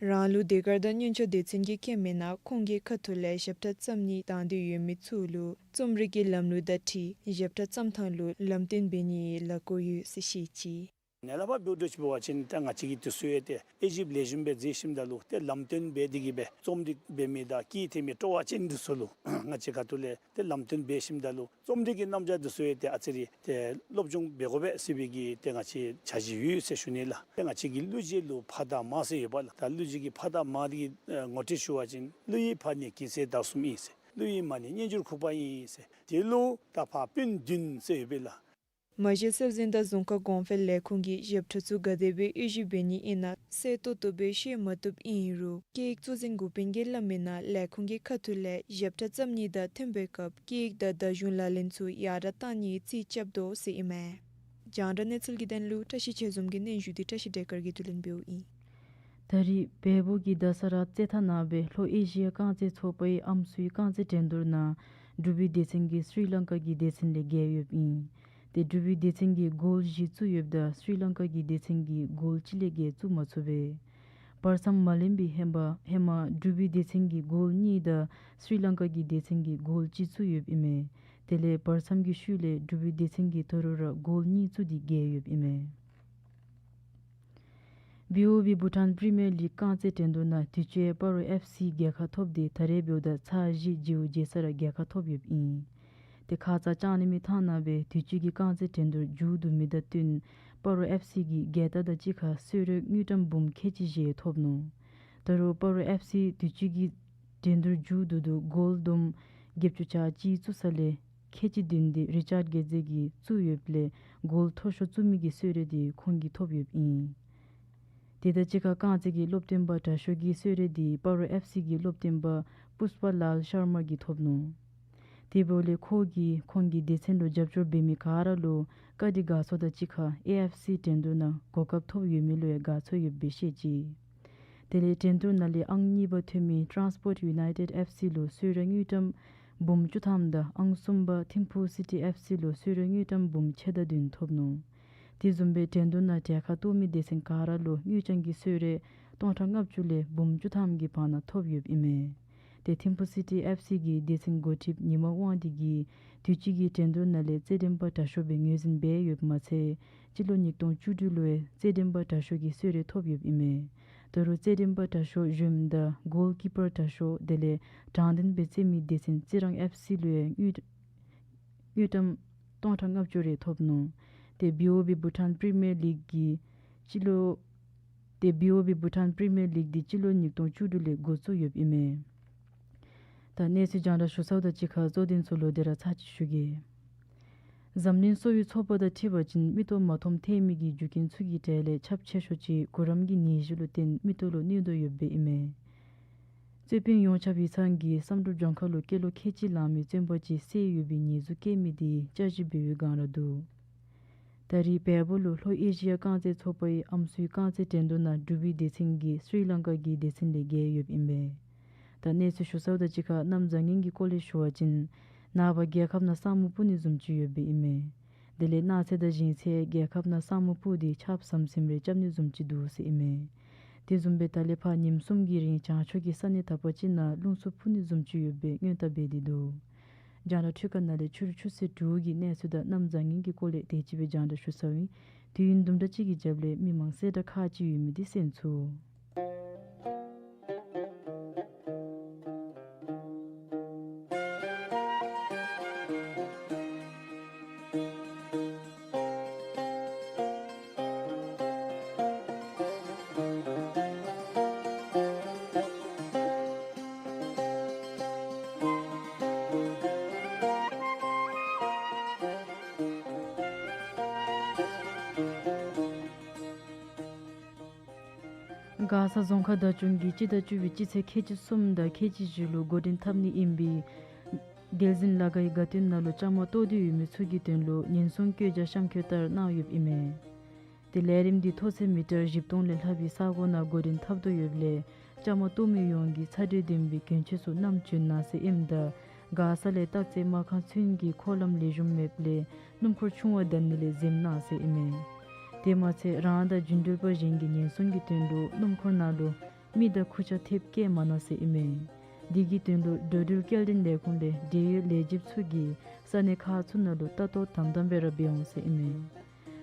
རང་ལུ་དེ་གར་དང་སྙན་ཆ་དེ་ཚུན་གྱི་སྐྱེལ་མི་ནང་ཁོང་གི་ཁ་ཐུག་ལས་ཞབས་ཁྲ་བརྩམ་ནི་དང་འདོད་ཡོད་མི་ཚུ་ལུ་རྩོམ་རིག་གི་ལམ་ལུགས་དང་འཁྲིལ་ཞབས་ཁྲ་བརྩམ་ཐངས་ལུ་ལམ་སྟོན་འབད་ནིའི་ལས་འགུལ་ཡོད་ཟེར་བཤད་ཅི། ནཱ་ལས་ཕར་འབད་འགྱོ་ཅི་འབད་བ་ཅིན་ཏེ་ང་བཅས་ཀྱིས་དུས་ཚོད་ཡང་ཏེ་དབྱེ་ཞིབ་ལེགས་ཤོམ་སྦེ་མཛད་ཞིནམ་ད་ལུ་ཏེ་ལམ་སྟོན་འབད་དེ་གིས་སྦེ་རྩོམ་རིག་འབད་མི་དང་སྐད་འཐེན་མི་སྤྲོ་བ་ཅན་འདི་ཚུ་ལུ་ང་བཅས་ཁ་ཐུག་ལས་ཏེ་ལམ་སྟོན་འབད་ཞིནམ་ད་ལུ་རྩོམ་རིག་གི་རྣམ་གཞག་འདི་ཚུ་ཡང་ཏེ་ཨ་ཙི་རེ་ཏེ་སློབ་སྦྱོང་འབད་དགོ་པས་ཟེར་བའི་གི་ཏེ་ང་བཅས་འཆར་གཞི་ཡོད་ཟེར་ཞུ་ནི་ལགས། ཏེ་ང་བཅས་ཀྱི་གླུ་གཞས་ལུ་ཕ་དང་མ་ཟེར་ཡོད་པ་ལགས། ད་གླུ་གཞས་ཀྱི་ཕ་དང་མ་འདི་གི་ཨེ་ངོ་སྤྲོད་ཞུ་བ་ཅིན་གླུ་ཡི་ཕ་ནི་གེགས་སེལ་དར་གསུམ་ཨིན་ཟེར། གླུ་ཡི་མ་ནི་སྙན་འགྱུར་ཁུག་པ་ཨིན་ཟེར། དེ་ལུ་ད་ཕར་སྤུན་བདུན་ཟེར་ཡོད་པས་ལགས། མ་གཞི་སྲོལ་འཛིན་དང་རྫོང་ཁ་གོང་འཕེལ་ལས་ཁུངས་ཀྱིས་ཞབས་ཁྲ་ཚུ་ག་དེ་སྦེ་དབྱེ་ཞིབ་འབད་ནི་ཨིན་ན་གསལ་ཏོག་ཏོ་སྦེ་ཤེས་མ་བཏུབ་ཨིན་རུང་སྐད་ཡིག་གཙོ་འཛིན་འགོ་དཔོན་གྱིས་སླབ་མིའི་ནང་ལས་ཁུངས་ཀྱི་ཁ་ཐུག་ལས་ཞབས་ཁྲ་བརྩམ་ནི་དང་འཐེན་པའི་སྐབས་སྐད་ཡིག་དང་བརྡ་གཞུང་ལག་ལེན་ཚུ་ཡར་དྲག་བཏང་ནི་རྩིས་རྐྱབ་དོ་ཟེར་ཨིན་མས། རྒྱང་བསྒྲགས་གནས་ཚུལ་གྱི་དོན་ལུ་བཀྲ་ཤིས་ཆོས་འཛོམས་ཀྱི་སྙན་ཞུ་འདི་བཀྲ་ཤིས་བདེ་དཀར་གྱིས་བསྡུ་ལེན་འབདཝ་ཨིན། ད་རེས་བལ་པོ་གི་རྡ་ས་ར་རྩེད་ཐང་ནང་སྦེ་ལྷོ་ཨེ་ཤི་ཡ་རྐང་རྩེད་ཚོགས་པའི་ཨམ་སྲུའི་རྐང་རྩེད་འགྲན་བསྡུར་ནང་འབྲུག་པའི་སྡེ་ཚན་གྱིས་སྲི་ལང་ཀ་གི་སྡེ་ཚན་ལས་རྒྱལ་ཡོདཔ་ཨིན། ཏེ་འབྲུག་པའི་སྡེ་ཚན་གྱིས་གོལ་བཞི་བཙུགས་ཡོདཔ་ད་སྲི་ལང་ཀ་གི་སྡེ་ཚན་གྱིས་གོལ་གཅིག་ལས་བརྒལ་བཙུགས་མ་ཚུགས་པས། བར་མཚམས་མ་ལོན་པའི་ཧེ་མ་ཧེ་མ་འབྲུག་པའི་སྡེ་ཚན་གྱིས་གོལ་གཉིས་དང་སྲི་ལང་ཀ་གི་སྡེ་ཚན་གྱིས་གོལ་གཅིག་བཙུགས་ཡོདཔ་ཨིན་མས། དེ་ལས་བར་མཚམས་ཀྱི་ཤུལ་ལས་འབྲུག་པའི་སྡེ་ཚན་གྱིས་ད་རུང་ར་གོལ་གཉིས་བཙུགས་ཏེ་རྒྱལ་ཡོདཔ་ཨིན་མས། བི་ཨོ་བི་བྷུ་ཊཱན་པི་རི་མི་ཡར་ལིག་རྐང་རྩེད་འགྲན་བསྡུར་ནང་དུས་ཅི་སྤ་རོ་ཨེཕ་སི་རྒྱལ་ཁ་ཐོབ་སྟེ་ད་རེས་འབདཝ་ད་ཚར་བཞི་བརྗེ་བོ་བརྗེ་ས་ར་རྒྱལ་ཁ་ཐོབ་ཡོདཔ་ཨིན། ཏེ་ཁ་ཙ་ཅང་ནི་མི་ཐང་ནང་སྦེ་དུས་ཅི་གི་རྐང་རྩེད་འགྲན་བསྡུར་མཇུག་བསྡུ་མི་དང་བསྟུན་སྤ་རོ་ཨེཕ་སི་གིས་རྒྱལ་རྟགས་དང་གཅིག་ཁར་གསོལ་རས་དངུལ་ཀྲམ་འབུམ་ཁལ་གཅིག་བཞེས་ཐོབ་ནུག། ད་རུང་སྤ་རོ་ཨེཕ་སི་དུས་ཅི་གི་འགྲན་བསྡུར་མཇུག་བསྡུ་དོ་གོལ་བསྡོམས་བརྒྱད་ཅུ་གྱ་གཅིག་བཙུགས་ས་ལས་ཁལ་གཅིག་བདུན་འདི་རི་ཅརཌ་རྒྱལ་མཚན་གྱིས་བཙུགས་ཡོདཔ་ལས་གོལ་མཐོ་ཤོས་བཙུགས་མི་གི་གསོལ་རས་འདི་ཁོང་གིས་ཐོབ་ཡོདཔ་ཨིན། དེ་དང་གཅིག་ཁར་རྐང་རྩེད་ཀྱི་སློབ་སྟོན་པ་དྲག་ཤོས་ཀྱི་གསོལ་རས་འདི་སྤ་རོ་ཨེཕ་སི་གི་སློབ་སྟོན་པ་པུཥྤ་ལཱལ་ཤར་མ་གིས་ཐོབ་ནུག། དེ་འབདཝ་ལས་ཁོ་གིས་ཁོང་གི་སྡེ་ཚན་ལུ་རྒྱབ་སྐྱོར་འབད་མི་ག་ར་ལུ་བཀའ་དྲིན་དགའ་ཚོར་དང་གཅིག་ཁར་ཨེ་ཨེཕ་སི་འགྲན་བསྡུར་ནང་གོ་སྐབས་ཐོབ་ཡོད་མི་ལུ་ཡང་དགའ་ཚོར་ཡོདཔ་སྦེ་བཤད་ཅི། དེ་ལས་འགྲན་བསྡུར་ནང་ལས་ཨང་གཉིས་པ་ཐོན་མི་ཊཱནསི་པོརཊ་ཡུ་ནའི་ཊེཌ་ཨེཕ་སི་ལུ་གསོལ་རས་དངུལ་ཀྲམ་འབུམ་བཅུ་ཐམ་དང་ཨང་གསུམ་པ་ཐིམ་ཕུ་སི་ཊི་ཨེཕ་སི་ལུ་གསོལ་རས་དངུལ་ཀྲམ་འབུམ་ཕྱེད་དང་བདུན་ཐོབ་ནུག། དེ་བཟུམ་སྦེ་འགྲན་བསྡུར་ནང་གྲལ་ཁར་གཏོགས་མི་སྡེ་ཚན་ག་ར་ལུ་དངུལ་རྐྱང་གི་གསོལ་རས་སྟོང་ཕྲག་ལྔ་བཅུ་ལས་འབུམ་བཅུ་ཐམ་གྱི་བར་ན་ཐོབ་ཡོདཔ་ཨིན་མས། ཏེ་ཐིམ་ཕུ་སི་ཊི་ཨེཕ་སི་གི་སྡེ་ཚན་འགོ་ཁྲིདཔ་ཉི་མ་དབང་འདུས་ཀྱིས་དུས་ཅི་གི་འགྲན་བསྡུར་ནང་ལས་རྩེད་འགྲན་པ་དྲག་ཤོས་སྦེ་ངོས་འཛིན་འབད་ཡོདཔ་མ་ཚད་སྤྱི་ལོ་ཉིས་སྟོང་བཅུ་དྲུག་ལུ་ཡང་རྩེད་འགྲན་པ་དྲག་ཤོས་ཀྱི་གསོལ་རས་ཐོབ་ཡོདཔ་ཨིན་མས། ད་རུང་རྩེད་འགྲན་པ་དྲག་ཤོས་གཞོནམ་དང་གོལ་ཀི་པར་དྲག་ཤོས་དེ་ལས་དྲང་བདེན་སྦེ་རྩེད་མི་སྡེ་ཚན་རྩི་རང་ཨེཕ་སི་ལུ་ཡང་དངུལ་དངུལ་ཀྲམ་སྟོང་ཕྲག་ལྔ་བཅུ་རེ་ཐོབ་ནུག། ཏེ་བི་ཨོ་བི་བྷུ་ཊཱན་པི་རི་མི་ཡར་ལིག་གི་སྤྱི་ལོ་ ཏེ་བི་ཨོ་བི་བྷུ་ཊཱན་པི་རི་མི་ཡར་ལིག་འདི་སྤྱི་ལོ་ཉིས་སྟོང་བཅུ་དྲུག་ལས་འགོ་བཙུགས་ཡོདཔ་ཨིན་མས། ད་གནས་ཚུལ་རྒྱང་བསྒྲགས་ཞུ་ཚརཝ་དང་གཅིག་ཁར་གཙོ་དོན་ཚུ་ལོག་སྟེ་ར་ཚར་གཅིག་ཞུ་གེ། འཛམ་གླིང་གསོ་བའི་ཚོགས་པ་དང་འཁྲིལ་བ་ཅིན་མིག་ཏོ་མ་མཐོང་ཐལ་མི་གི་རྒྱུ་རྐྱེན་ཚུ་གི་གྲས་ལས་ཁྱབ་ཆེ་ཤོས་ཅིག་གུ་རམ་གྱི་ནད་གཞི་ལུ་བརྟེན་མིག་ཏོ་ལུ་གནོད་དོ་ཡོདཔ་ཨིན་མས། རྩོད་དཔོན་ཡོངས་ཁྱབ་ཡིག་ཚང་གིས་བསམ་གྲུབ་ལྗོངས་མཁར་ལུ་སྐྱེས་ལོ་ཁལ་གཅིག་ལང་མི་བཙོན་པ་ཅིག་བསད་ཡོད་པའི་ཉེས་འཛུགས་བཀལ་མི་དེ་བསྐྱར་ཞིབ་འབད་བའི་བསྒང་ར་འདུག། ད་རེས་བལ་པོ་ལུ་ལྷོ་ཨེ་ཤི་ཡ་རྐང་རྩེད་ཚོགས་པའི་ཨམ་སྲུའི་རྐང་རྩེད་འགྲན་བསྡུར་ནང་འབྲུག་པའི་སྡེ་ཚན་གྱིས་སི་རི་ལང་ཀ་གི་སྡེ་ཚན་ལས་རྒྱལ་ཡོདཔ་ཨིན་པས། ད་གནས་ཚུལ་ཞུ་ཚརཝ་དང་གཅིག་ཁར་གནམ་བཟང་ངན་གྱི་སྐོར་ལས་ཞུ་བ་ཅིན་ནངས་པ་རྒྱལ་ཁབ་ནང་ས་སྨུག་སྤུབ་ནི་བཟུམ་ཅིག་ཡོདཔ་ཨིན་མས། དེ་ལས་གནངས་ཚེ་དང་གཞེས་ཚེ་རྒྱལ་ཁབ་ནང་ས་སྨུག་སྤུབ་སྟེ་ཆརཔ་ཟམ་ཟིམ་རེ་རྐྱབ་ནི་བཟུམ་ཅིག་འདུག་ཟེར་ཨིན་མས། དེ་བཟུམ་སྦེ་ད་ལས་ཕར་ཉིནམ་གསུམ་གྱི་རིང་བྱང་ཕྱོགས་ཀྱི་ས་གནས་དག་པ་ཅིག་ནང་རླུང་འཚུབ་འཕུ་ནི་བཟུམ་ཅིག་ཡོད་པའི་སྔོན་བརྡ་འབད་དེ་འདུག། རྒྱང་བསྒྲགས་འཕྲུལ་ཁང་ནང་ལས་ཕྱི་རུ་ཆུ་ཚོད་དྲུག་གི་གནས་ཚུལ་དང་གནམ་བཟང་ངན་གྱི་སྐོར་ལས་དེ་ཅིག་སྦེ་རྒྱང་བསྒྲགས་ཞུ་ཚརཝ་ཨིན། དུས་ཡུན་དུམ་གྲ་ཅིག་གི་རྒྱབ་ལས་མི་མང་གསལ་བསྒྲགས་ཁག་ཅིག་ཡོད་མི་དེ་གསན་ཚུགས། མགར་ས་རྫོང་ཁག་བདག་སྐྱོང་གིས་སྤྱི་ཟླ་བཅུ་པའི་སྤྱི་ཚེས་ཁལ་གཅིག་གསུམ་དང་ཁལ་གཅིག་བཞི་ལུ་འགོ་འདྲེན་འཐབ་ནི་ཨིན་པའི་བདེ་སྲུང་ལ་ཁའི་དགའ་སྟོན་ནང་ལུ་བཅའ་མར་གཏོགས་ཏེ་ཡོད་མི་ཚུ་གི་དོན་ལུ་ཉེན་སྲུང་བཀོད་རྒྱ་གཤམ་འཁོད་ལྟར་གནང་ཡོདཔ་ཨིན་མས། དེ་ལས་རིམ་འདི་མཐོ་ཚད་མི་ཊར་བཞི་སྟོང་ལས་ལྷག་པའི་ས་གོ་ནང་འགོ་འདྲེན་འཐབ་དོ་ཡོདཔ་ལས་བཅའ་མར་གཏོགས་མི་ཡོངས་ཀྱིས་ཚ་དྲོད་ལྡན་པའི་གྱོན་ཆས་ཚུ་བསྣམས་བྱོན་གནང་ཟེར་ཨིནམ་ད་མགར་ས་ལས་སྟག་རྩེ་མར་ཁང་ཚུན་གྱི་འཁོར་ལམ་ལེགས་ཤོམ་མེདཔ་ལས་སྣུམ་འཁོར་ཆུང་བ་བདའ་ནི་ལས་འཛེམ་གནང་ཟེར་ཨིན་མས། དེ་མ་ཚད་རང་དང་རྒྱུན་འགྲུལ་པ་གཞན་གྱི་ཉེན་སྲུང་གི་དོན་ལུ་སྣུམ་འཁོར་ནང་ལུ་མེ་དང་ཁུར་ཆ་ཐེབས་བཀལ་མ་གནང་ཟེར་ཨིན་མས། དེ་གི་དོན་ལུ་འགྲོ་འགྲུལ་སྐྱེལ་འདྲེན་ལས་ཁུངས་ལས་འབྲེལ་ཡོད་ལས་བྱེདཔ་ཚུ་གིས་ས་གནས་ཁག་ཚུ་ནང་ལུ་ལྟ་རྟོག་དམ་དམ་སྦེ་ར་འབད་འོང་ཟེར་ཨིན་མས།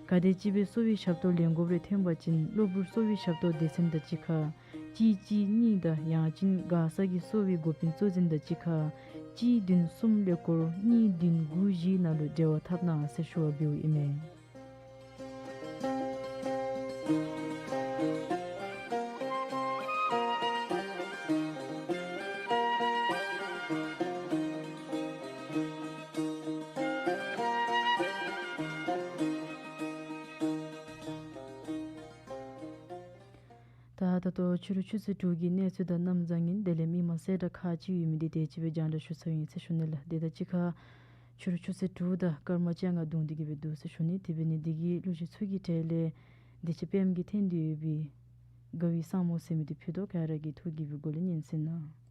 ག་དེམ་ཅིག་སྦེ་གསོ་བའི་ཞབས་ཏོག་ལེན་དགོཔ་རེ་ཐོན་པ་ཅིན་གློ་བུར་གསོ་བའི་ཞབས་ཏོག་སྡེ་ཚན་དང་གཅིག་ཁར་གཅིག་གཅིག་གཉིས་དང་ཡང་ཅིན་མགར་ས་གི་གསོ་བའི་འགོ་དཔོན་གཙོ་འཛིན་དང་གཅིག་ཁར་གཅིག་བདུན་གསུམ་ཀླད་ཀོར་གཉིས་བདུན་དགུ་བཞི་ནང་ལུ་འབྲེལ་བ་འཐབ་གནང་ཟེར་ཞུ་བ་འབདཝ་ཨིན་མས། ད་ད་ལྟོ་ཕྱི་རུ་ཆུ་ཚོད་དྲུག་གི་གནས་ཚུལ་དང་གནམ་བཟང་ངན་དེ་ལས་མི་མང་གསལ་བསྒྲགས་ཁག་ཅིག་ཡོད་མི་འདི་དེ་ཅིག་སྦེ་རྒྱང་བསྒྲགས་ཞུ་ཚར་ཡི་ཟེར་ཞུ་ནི་ལགས། དེ་དང་གཅིག་ཁར་ཕྱི་རུ་ཆུ་ཚོད་དྲུག་དང་སྐར་མ་བཅོ་ལྔ་བརྡུང་སྟེ་གི་སྦེ་འདུག་ཟེར་ཞུ་ནི། དེ་འབད་ནི་འདི་གིས་གླུ་གཞས་ཚུ་གི་གྲས་ལས་འདི་ཅིག་པདྨ་གིས་འཐེན་ཏེ་ཡོད་པའི་དགའ་བའི་ས་མོ་ཟེར་མི་འདི་ཕུལ་དོ། ག་ར་གིས་ཐུགས་དགྱེས་པའི་སྒོ་ལས་ཉན་གསན་གནང་།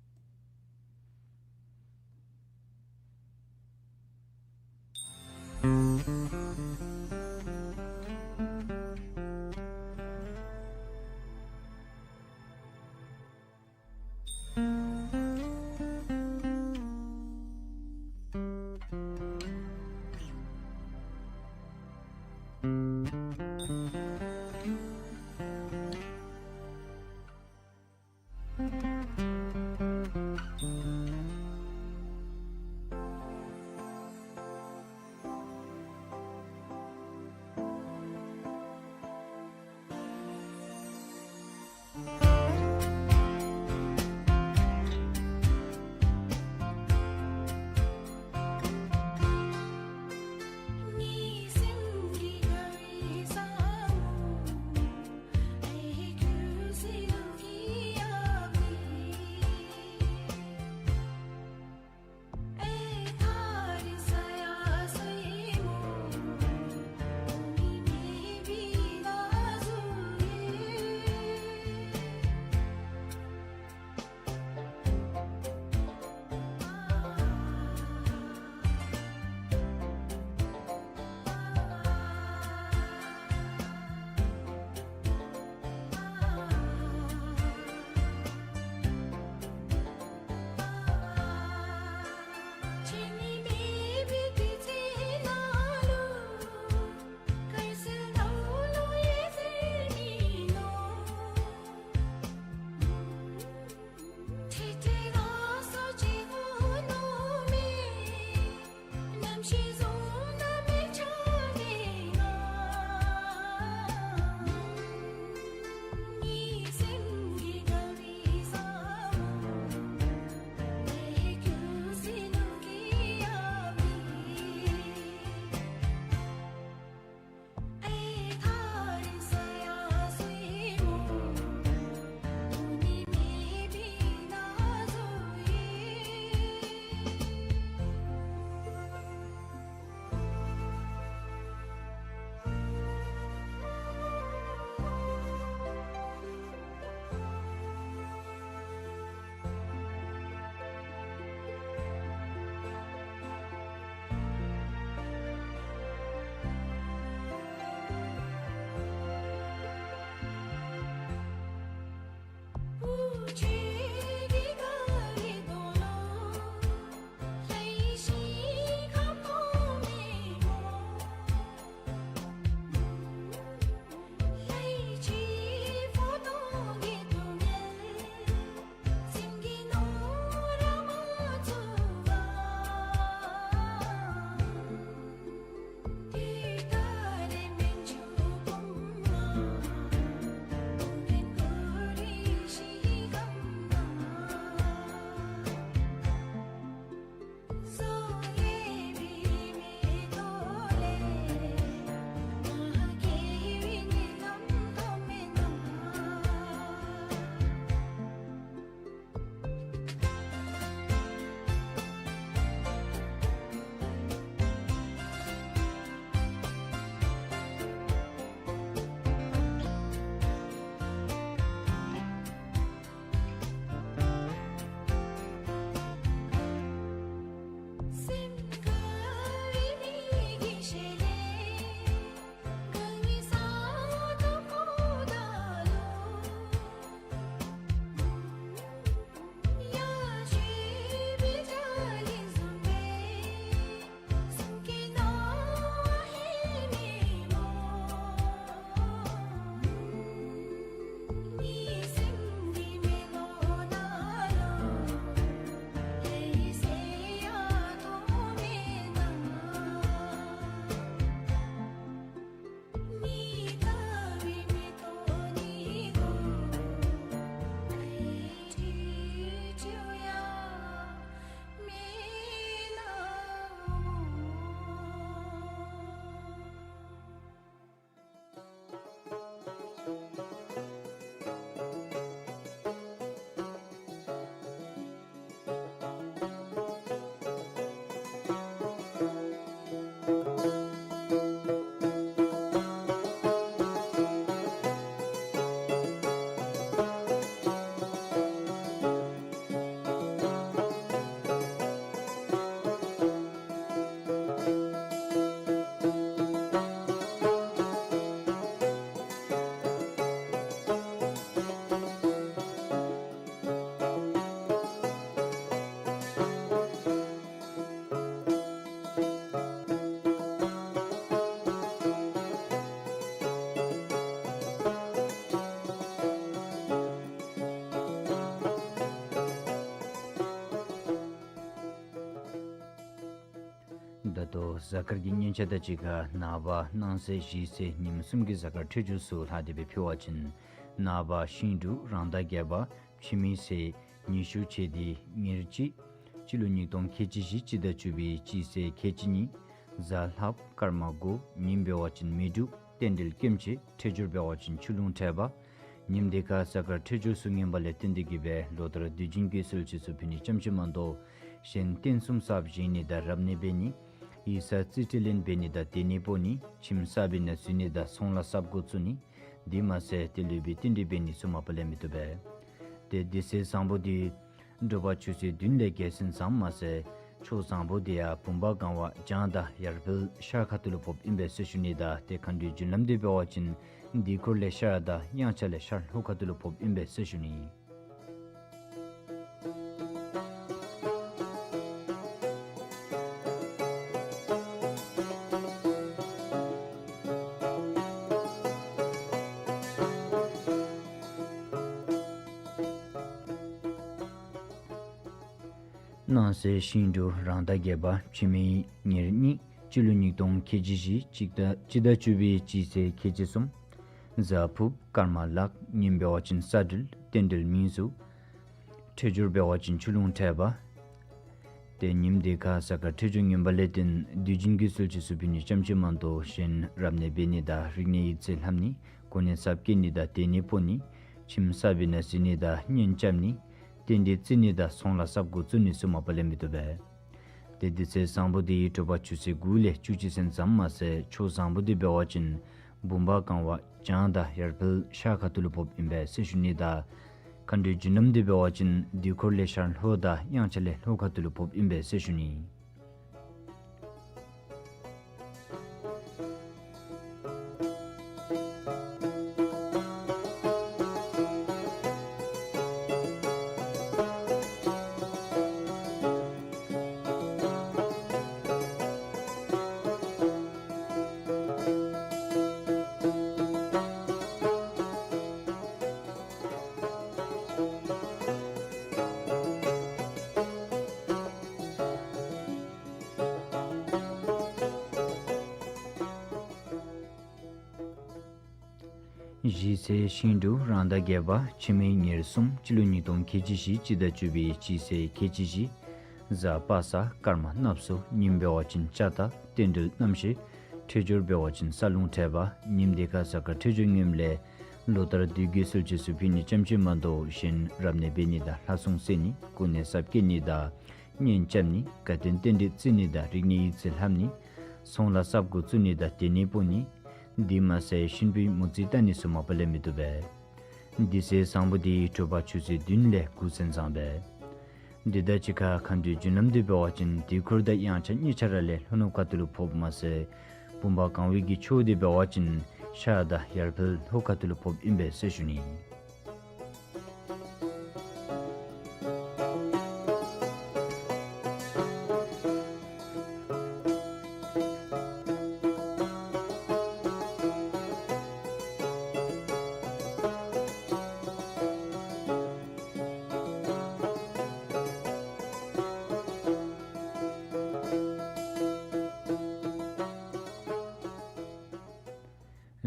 ད་གཟའ་སྐར་གྱི་སྙན་ཆ་དང་གཅིག་ཁར་ནངས་པ་གནངས་ཚེ་གཞིས་ཚེ་ཉིནམ་གསུམ་གྱི་གཟའ་སྐར་འཕྲོད་སྦྱོར་ཚུ་ལྷག་སྟེ་སྦེ་ཕུལ་བ་ཅིན། ནངས་པ་ཤིང་འབྲུག་རང་ཟླ་བརྒྱད་པ་ཕྱི་མའི་ཚེས་ཉི་ཤུ་ཚེས་འདི་ཉེར་གཅིག་སྤྱི་ལོ་ཉིས་སྟོང་ཁལ་གཅིག་བཞི་སྤྱི་ཟླ་བཅུ་པའི་སྤྱི་ཚེས་ཁལ་གཅིག་གཉིས། གཟའ་ལྷགཔ་སྐར་མ་དགུ། ཉིནམ་འབད་བ་ཅིན་མེ་འབྲུག་རྟེན་འབྲེལ་སྐྱེམས་ཆེ། འཕྲོད་སྦྱོར་འབད་བ་ཅིན་ཆུ་ཀླུང་ཐེག་པ། ཉིནམ་འདི་ཁར་གཟའ་སྐར་འཕྲོད་སྦྱོར་ཚུ་ངན་པ་ལས་བརྟེན་ཏེ་གིས་སྦེ་ལོ་ལྟར་དུས་རྒྱུན་གྱི་གསོལ་མཆོད་ཚུ་ཕུལ་ནི་ཙམ་ཅིག་མ་གཏོགས་གཞན་རྟེན་གསུམ་གསརཔ་བཞེངས་ནི་དང་རབ་གནས་འབད་ནི། ཡིག་ཚང་རྩིས་སྤྲོད་ལེན་འབད་ནི་དང་དེ་ནི་སྤོ་ནི། ཁྱིམ་གསར་པའི་ནང་འཛུལ་ནི་དང་ཚོང་ལཱ་གསརཔ་འགོ་བཙུགས་ནི། དེ་མ་ཚད་ཏེ་སློབ་དཔོན་རྟེན་འབྲེལ་འབད་ནི་ཚུ་མ་པ་ལས་མི་བཏུབ་པས། ཏེ་དུས་ཚོད་བཟང་པོ་འདི་དྲོ་པ་ཆུ་ཚོད་བདུན་ལས་རྒྱལ་མཚན་བཟངམ་མ་ཚད་ཕྱོགས་བཟང་པོ་འདི་ཡང་བུམ་པ་གང་བ་བྱང་དང་ཡར་འཕེལ་ཤར་ཁ་ཐུག་ལུ་ཕོགཔ་ཨིན་པས་ཟེར་ཞུ་ནི་དང་ཏེ་མཁའ་འགྲོའི་རྒྱུན་ལམ་འདི་འབད་བ་ཅིན་དུས་འཁོར་ལས་ཤར་དང་དབྱངས་འཆར་ལས་ཤར་ལྷོ་ཁ་ཐུག་ལུ་ཕོགཔ་ཨིན་པས་ཟེར་ཞུ་ནི། གནངས་ཚེ་ཤིང་འབྲུག་རང་ཟླ་བརྒྱད་པ་ཕྱི་མའི་ཉེར་གཉིས་སྤྱི་ལོ་ཉིས་སྟོང་ཁལ་གཅིག་བཞི་སྤྱི་ཟླ་སྤྱི་ཟླ་བཅུ་པའི་སྤྱི་ཚེས་ཁལ་གཅིག་གསུམ། གཟའ་ཕུརཔ་སྐར་མ་ལག། ཉིནམ་འབད་བ་ཅིན་ས་སྦྲུལ་རྟེན་འབྲེལ་མིང་གཟུགས། འཕྲོད་སྦྱོར་འབད་བ་ཅིན་ཆུ་ཀླུང་ཐེག་པ། ཏེ་ཉིནམ་འདི་ཁར་གཟའ་སྐར་འཕྲོད་སྦྱོར་ངན་པ་ལས་བརྟེན་དུས་རྒྱུན་གྱི་གསོལ་མཆོད་ཚུ་ཕུལ་ནི་ཙམ་ཅིག་མ་གཏོགས་གཞན་རབ་གནས་འབད་ནི་དང་རིག་གནས་ཡིག་རྩིས་ལྷབ་ནི། གོ་གནས་གསརཔ་བསྐྱེད་ནི་དང་དེ་ནི་སྤོ་ནི། ཁྱིམ་གསར་པའི་ནང་འཛུལ་ནི་དང་གཉེན་རྐྱབ་ནི། རྟེན་འབྲེལ་བརྩི་ནི་དང་ཚོང་ལཱ་གསརཔ་འགོ་བཙུགས་ནི་ཚུ་མ་པ་ལས་མི་བཏུབ་པས། ཏེ་དུས་ཚོད་བཟང་པོ་འདི་དྲོ་པ་ཆུ་ཚོད་དགུ་ལས་བཅུ་གཅིག་ཚུན་བཟངམ་མ་ཚད་ཕྱོགས་བཟང་པོ་འདི་འབད་བ་ཅིན་བུམ་པ་གང་བ་བྱང་དང་ཡར་འཕེལ་ཤར་ཁ་ཐུག་ལུ་ཕོགཔ་ཨིན་པས་ཟེར་ཞུ་ནི་དང་མཁའ་འགྲོའི་རྒྱུན་ལམ་འདི་འབད་བ་ཅིན་དུས་འཁོར་ལས་ཤར་ལྷོ་དང་དབྱངས་འཆར་ལས་ལྷོ་ཁ་ཐུག་ལུ་ཕོགཔ་ཨིན་པས་ཟེར་ཞུ་ནི། གཞིས་ཚེས་ཤིང་འབྲུག་རང་ཟླ་བརྒྱད་པ་ཕྱི་མའི་ཉེར་གསུམ་སྤྱི་ལོ་ཉིས་སྟོང་ཁལ་གཅིག་བཞི་སྤྱི་ཟླ་བཅུ་པའི་སྤྱི་ཚེས་ཁལ་གཅིག་བཞི། གཟའ་པ་སངས་སྐར་མ་ནག་སུ། ཉིནམ་འབད་བ་ཅིན་ལྕགས་སྟག་རྟེན་འབྲེལ་རྣམ་ཤེས། འཕྲོད་སྦྱོར་འབད་བ་ཅིན་ས་ཀླུང་ཐེག་པ། ཉིནམ་འདི་ཁར་གཟའ་སྐར་འཕྲོད་སྦྱོར་ངནམ་ལས་ལོ་ལྟར་དུས་ཀྱི་གསོལ་མཆོད་ཚུ་ཕུལ་ནི་ཙམ་ཅིག་མ་གཏོགས་གཞན་རབ་གནས་འབད་ནི་དང་ལྷ་སྲུང་གསོལ་ནི་གོ་གནས་གསརཔ་བསྐྱེད་ནི་དང་གཉེན་རྐྱབ་ནི་དགའ་སྟོན་རྟེན་འབྲེལ་བརྩི་ནི་དང་རིག་གནས་ཡིག་རྩིས་ལྷབ་ནི་ཚོང་ལཱ་གསརཔ་འགོ་བཙུགས་ནི་དང་དེ་ནི་སྤོ་ནི། དེ་མ་ཚད་གཤིན་པོའི་མུ་ཙིར་བཏང་ནི་ཚུ་མ་པ་ལས་མི་བཏུབ་པས། དུས་ཚོད་བཟང་པོ་འདི་དྲོ་པ་ཆུ་ཚོད་བདུན་ལས་དགུ་ཚུན་བཟང་པས། འདི་དང་གཅིག་ཁར་མཁའ་འགྲོའི་རྒྱུན་ལམ་འདི་འབད་བ་ཅིན་དུས་འཁོར་དང་དབྱངས་འཆར་གཉིས་ཆ་ར་ལས་ལྷོ་ནུབ་ཁ་ཐུག་ལུ་ཕོགཔ་མ་ཚད་བུམ་པ་གང་བའི་གི་ཕྱོགས་འདི་འབད་བ་ཅིན་ཤར་དང་ཡར་འཕེལ་ལྷོ་ཁ་ཐུག་ལུ་ཕོགཔ་ཨིན་པས་ཟེར་ཞུ་ནི།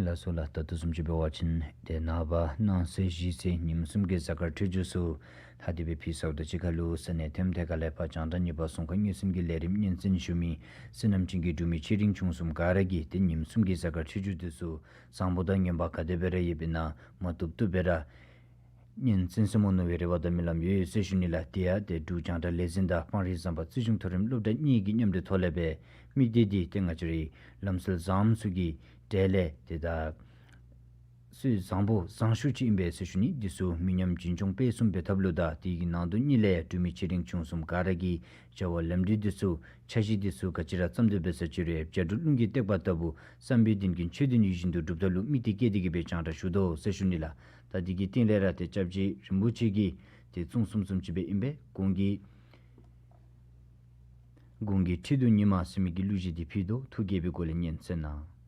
ལགས་སོ་ལགས། ད་ལྟོ་བཟུམ་ཅིག་འབད་བ་ཅིན་ཏེ་ནངས་པ་གནངས་ཚེ་གཞིས་ཚེས་ཉིནམ་གསུམ་གྱི་གཟའ་སྐར་འཕྲོད་སྦྱོར་ཚུ་ལྷག་སྟེ་སྦེ་ཕུལ་ཚརཝ་དང་གཅིག་ཁར་ལུ་ས་གནས་ཐེམ་ཐེ་ག་ལས་ཕར་རྒྱང་བསྒྲགས་གཉེར་པ་ཚུ་ཁ་མངོན་སུམ་གྱི་ལས་རིམ་སྙན་གསན་ཞུ་མི་བསོད་ནམས་ཅན་གྱི་འབྲུག་མི་ཆེ་འབྲིང་ཆུང་གསུམ་ག་ར་གིས་ཏེ་ཉིནམ་གསུམ་གྱི་གཟའ་སྐར་འཕྲོད་སྦྱོར་འདི་ཚུ་བཟང་པོ་དང་ངན་པ་ག་དེ་སྦེ་ར་ཡོདཔ་ཨིན་ན་མ་བཏུབ་བཏུབ་སྦེ་ར་སྙན་གསན་གསན་མ་ནུམ་པའི་རེ་བ་དང་སྨོན་ལམ་ཡོད་ཡོད་ཟེར་ཞུ་ནི་ལགས། དེ་ཡང་ཏེ་འབྲུག་རྒྱང་བསྒྲགས་ལས་འཛིན་དང་སྤང་རི་ཟམ་པ་རྩིས་གཞུང་མཐོ་རིམ་སློབ་གྲྭ་གཉིས་ཀྱི་མཉམ་འབྲེལ་ཐོག་ལས་སྦེ་དམིགས་གཏད་འདི་ཏེ་ང་བཅས་རའི་ལམ་སྲོལ་བཟངམ་ཚུ་གི་གྲས་ལས་ཏེ་ད་སྲོལ་བཟང་པོ་བཟང་ཤོས་ཅིག་ཨིན་པས་ཟེར་ཞུ་ནི། འདི་ཚུ་མི་ཉམས་རྒྱུན་འཁྱོངས་སྤེལ་གསུམ་འབད་ཐབས་ལུ་དང་དེ་གི་ནང་དོན་གཉིས་ལས་འབྲུག་མི་ཆེ་འབྲིང་ཆུང་གསུམ་ག་ར་གིས་བྱ་བ་ལམ་འགྲུལ་འདི་ཚུ་འཆར་གཞི་འདི་ཚུ་ག་ཅི་ར་བརྩམ་དོ་འབད་ས་ཅི་རུང་བྱ་འབྲུག་རླུང་གི་བཏེགས་པ་ལྟ་བུ་བསམ་པའི་དོན་ཀུན་ཆོས་དོན་ཡིད་བཞིན་དུ་འགྲུབ་ཐབས་ལུ་དམིགས་གཏད་བསྐྱེད་དེ་གིས་སྦེ་རྒྱང་བསྒྲགས་ཞུ་དོ་ཟེར་ཞུ་ནི་ལགས། ད་འདི་གི་སྟེང་ལས་ར་ཏེ་སྐྱབས་རྗེ་རིན་པོ་ཆེ་གིས་ཏེ་གསུང་གསུངམ་བཟུམ་ཅིག་སྦེ་ཨིན་པས། གོང་གི་གོང་གི་ཁྲི་གདུགས་ཉི་མ་ཟེར་མི་གི་གླུ་གཞས་འདི་ཕུལ་དོ། ཐུགས་དགྱེས་པའི་སྒོ་ལས་སྙན་གསན་གནང་།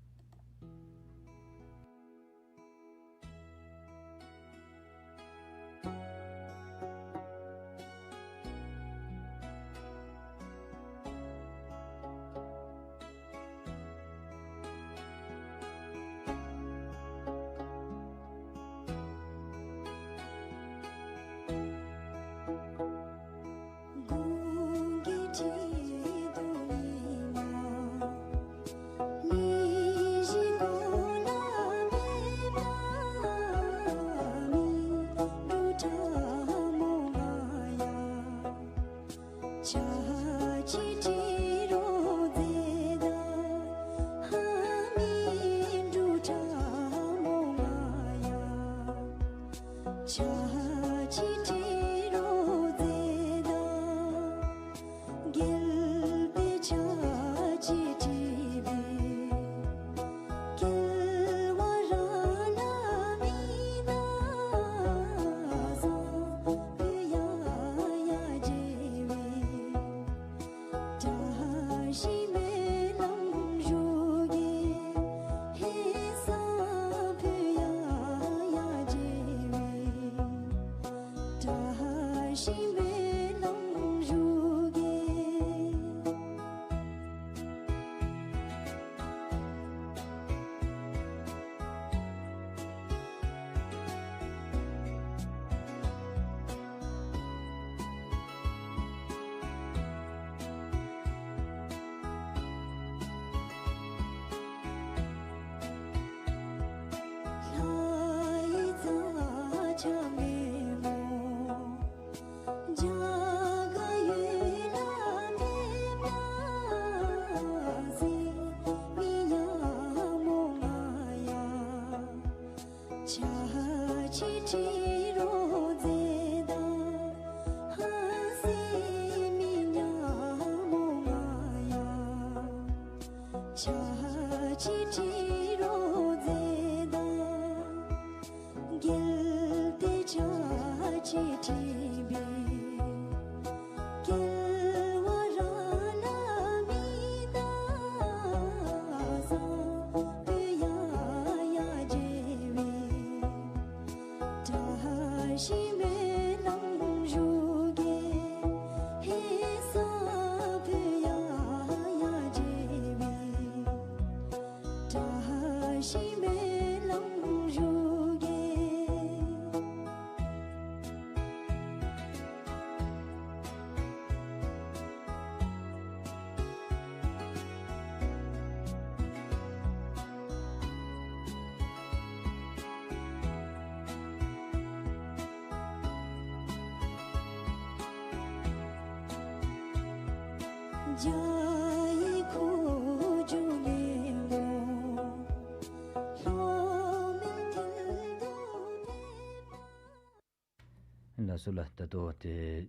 ལགས་སོ་ལགས། ད་ལྟོ་ཏེ་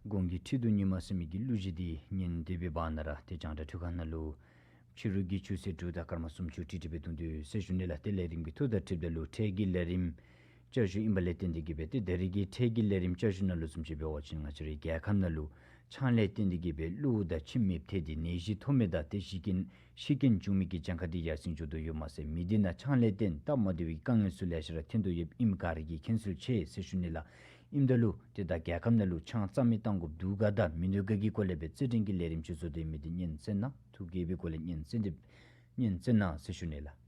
གོང་གི་ཁྲི་གདུགས་ཉི་མ་ཟེར་མི་གི་གླུ་གཞས་འདི་ཉན་ཏེ་འབདཝ་ད་ནཱ་ར་ཏེ་རྒྱང་བསྒྲགས་ཁང་ནང་ལུ་ཕྱི་རུ་གི་ཆུ་ཚོད་དྲུག་དང་སྐར་མ་སུམ་ཅུ་ཏིག་ཏིག་སྦེ་ཐོན་དོ་ཟེར་ཞུ་ནི་ལགས། ཏེ་ལས་རིམ་གྱི་ཐོ་དང་འཁྲིལཝ་ད་ལུ་འཕྲལ་གྱི་ལས་རིམ་བསྐྱར་ཞུ་ཨིནམ་ལས་བརྟེན་ཏེ་གིས་སྦེ་ཏེ་ད་རིས་ཀྱི་འཕྲལ་གྱི་ལས་རིམ་བསྐྱར་ཞུ་ནང་ལུ་བཟུམ་ཅིག་འབད་བ་ཅིན་ང་བཅས་རའི་རྒྱལ་ཁབ་ནང་ལུ་ཆང་ལས་བརྟེན་ཏེ་གིས་སྦེ་བློ་དང་ཁྱིམ་མེདཔ་ཐལ་ཏེ་ནད་གཞི་ཐོབ་མི་དང་ཏེ་ཤི་རྐྱེན་ཤི་རྐྱེན་བྱུང་མི་གི་གྱངས་ཁ་འདི་ཡར་སེང་འགྱོ་དོ་ཡོདཔ་མ་ཚད་མི་སྡེ་ནང་ཆང་ལས་བརྟེན་སྟབས་མ་བདེ་བའི་དཀའ་ངལ་ཚུ་ལེ་ཤ་ར་ཐོན་དོ་ཡོདཔ་ཨིནམ་ག་ར་གིས་མཁྱེན་གསལ་ཆེ་ཟེར་ཞུ་ནི་ལགས། ཨིནམ་ད་ལུ་ཏེ་ད་རྒྱལ་ཁབ་ནང་ལུ་ཆང་རྩ་མེད་བཏང་དགོཔ་འདུག་ག་དང་མིན་འདུག་ག་གི་སྐོར་ལས་སྦེ་རྩེད་འགྲན་གྱི་ལས་རིམ་ཅིག་བཟོ་སྟེ་མི་འདི་སྙན་གསན་གནང་། ཐུགས་དགྱེས་པའི་སྒོ་ལས་སྙན་གསན་ཏེ་སྙན་གསན་གནང་ཟེར་ཞུ་ནི་ལགས།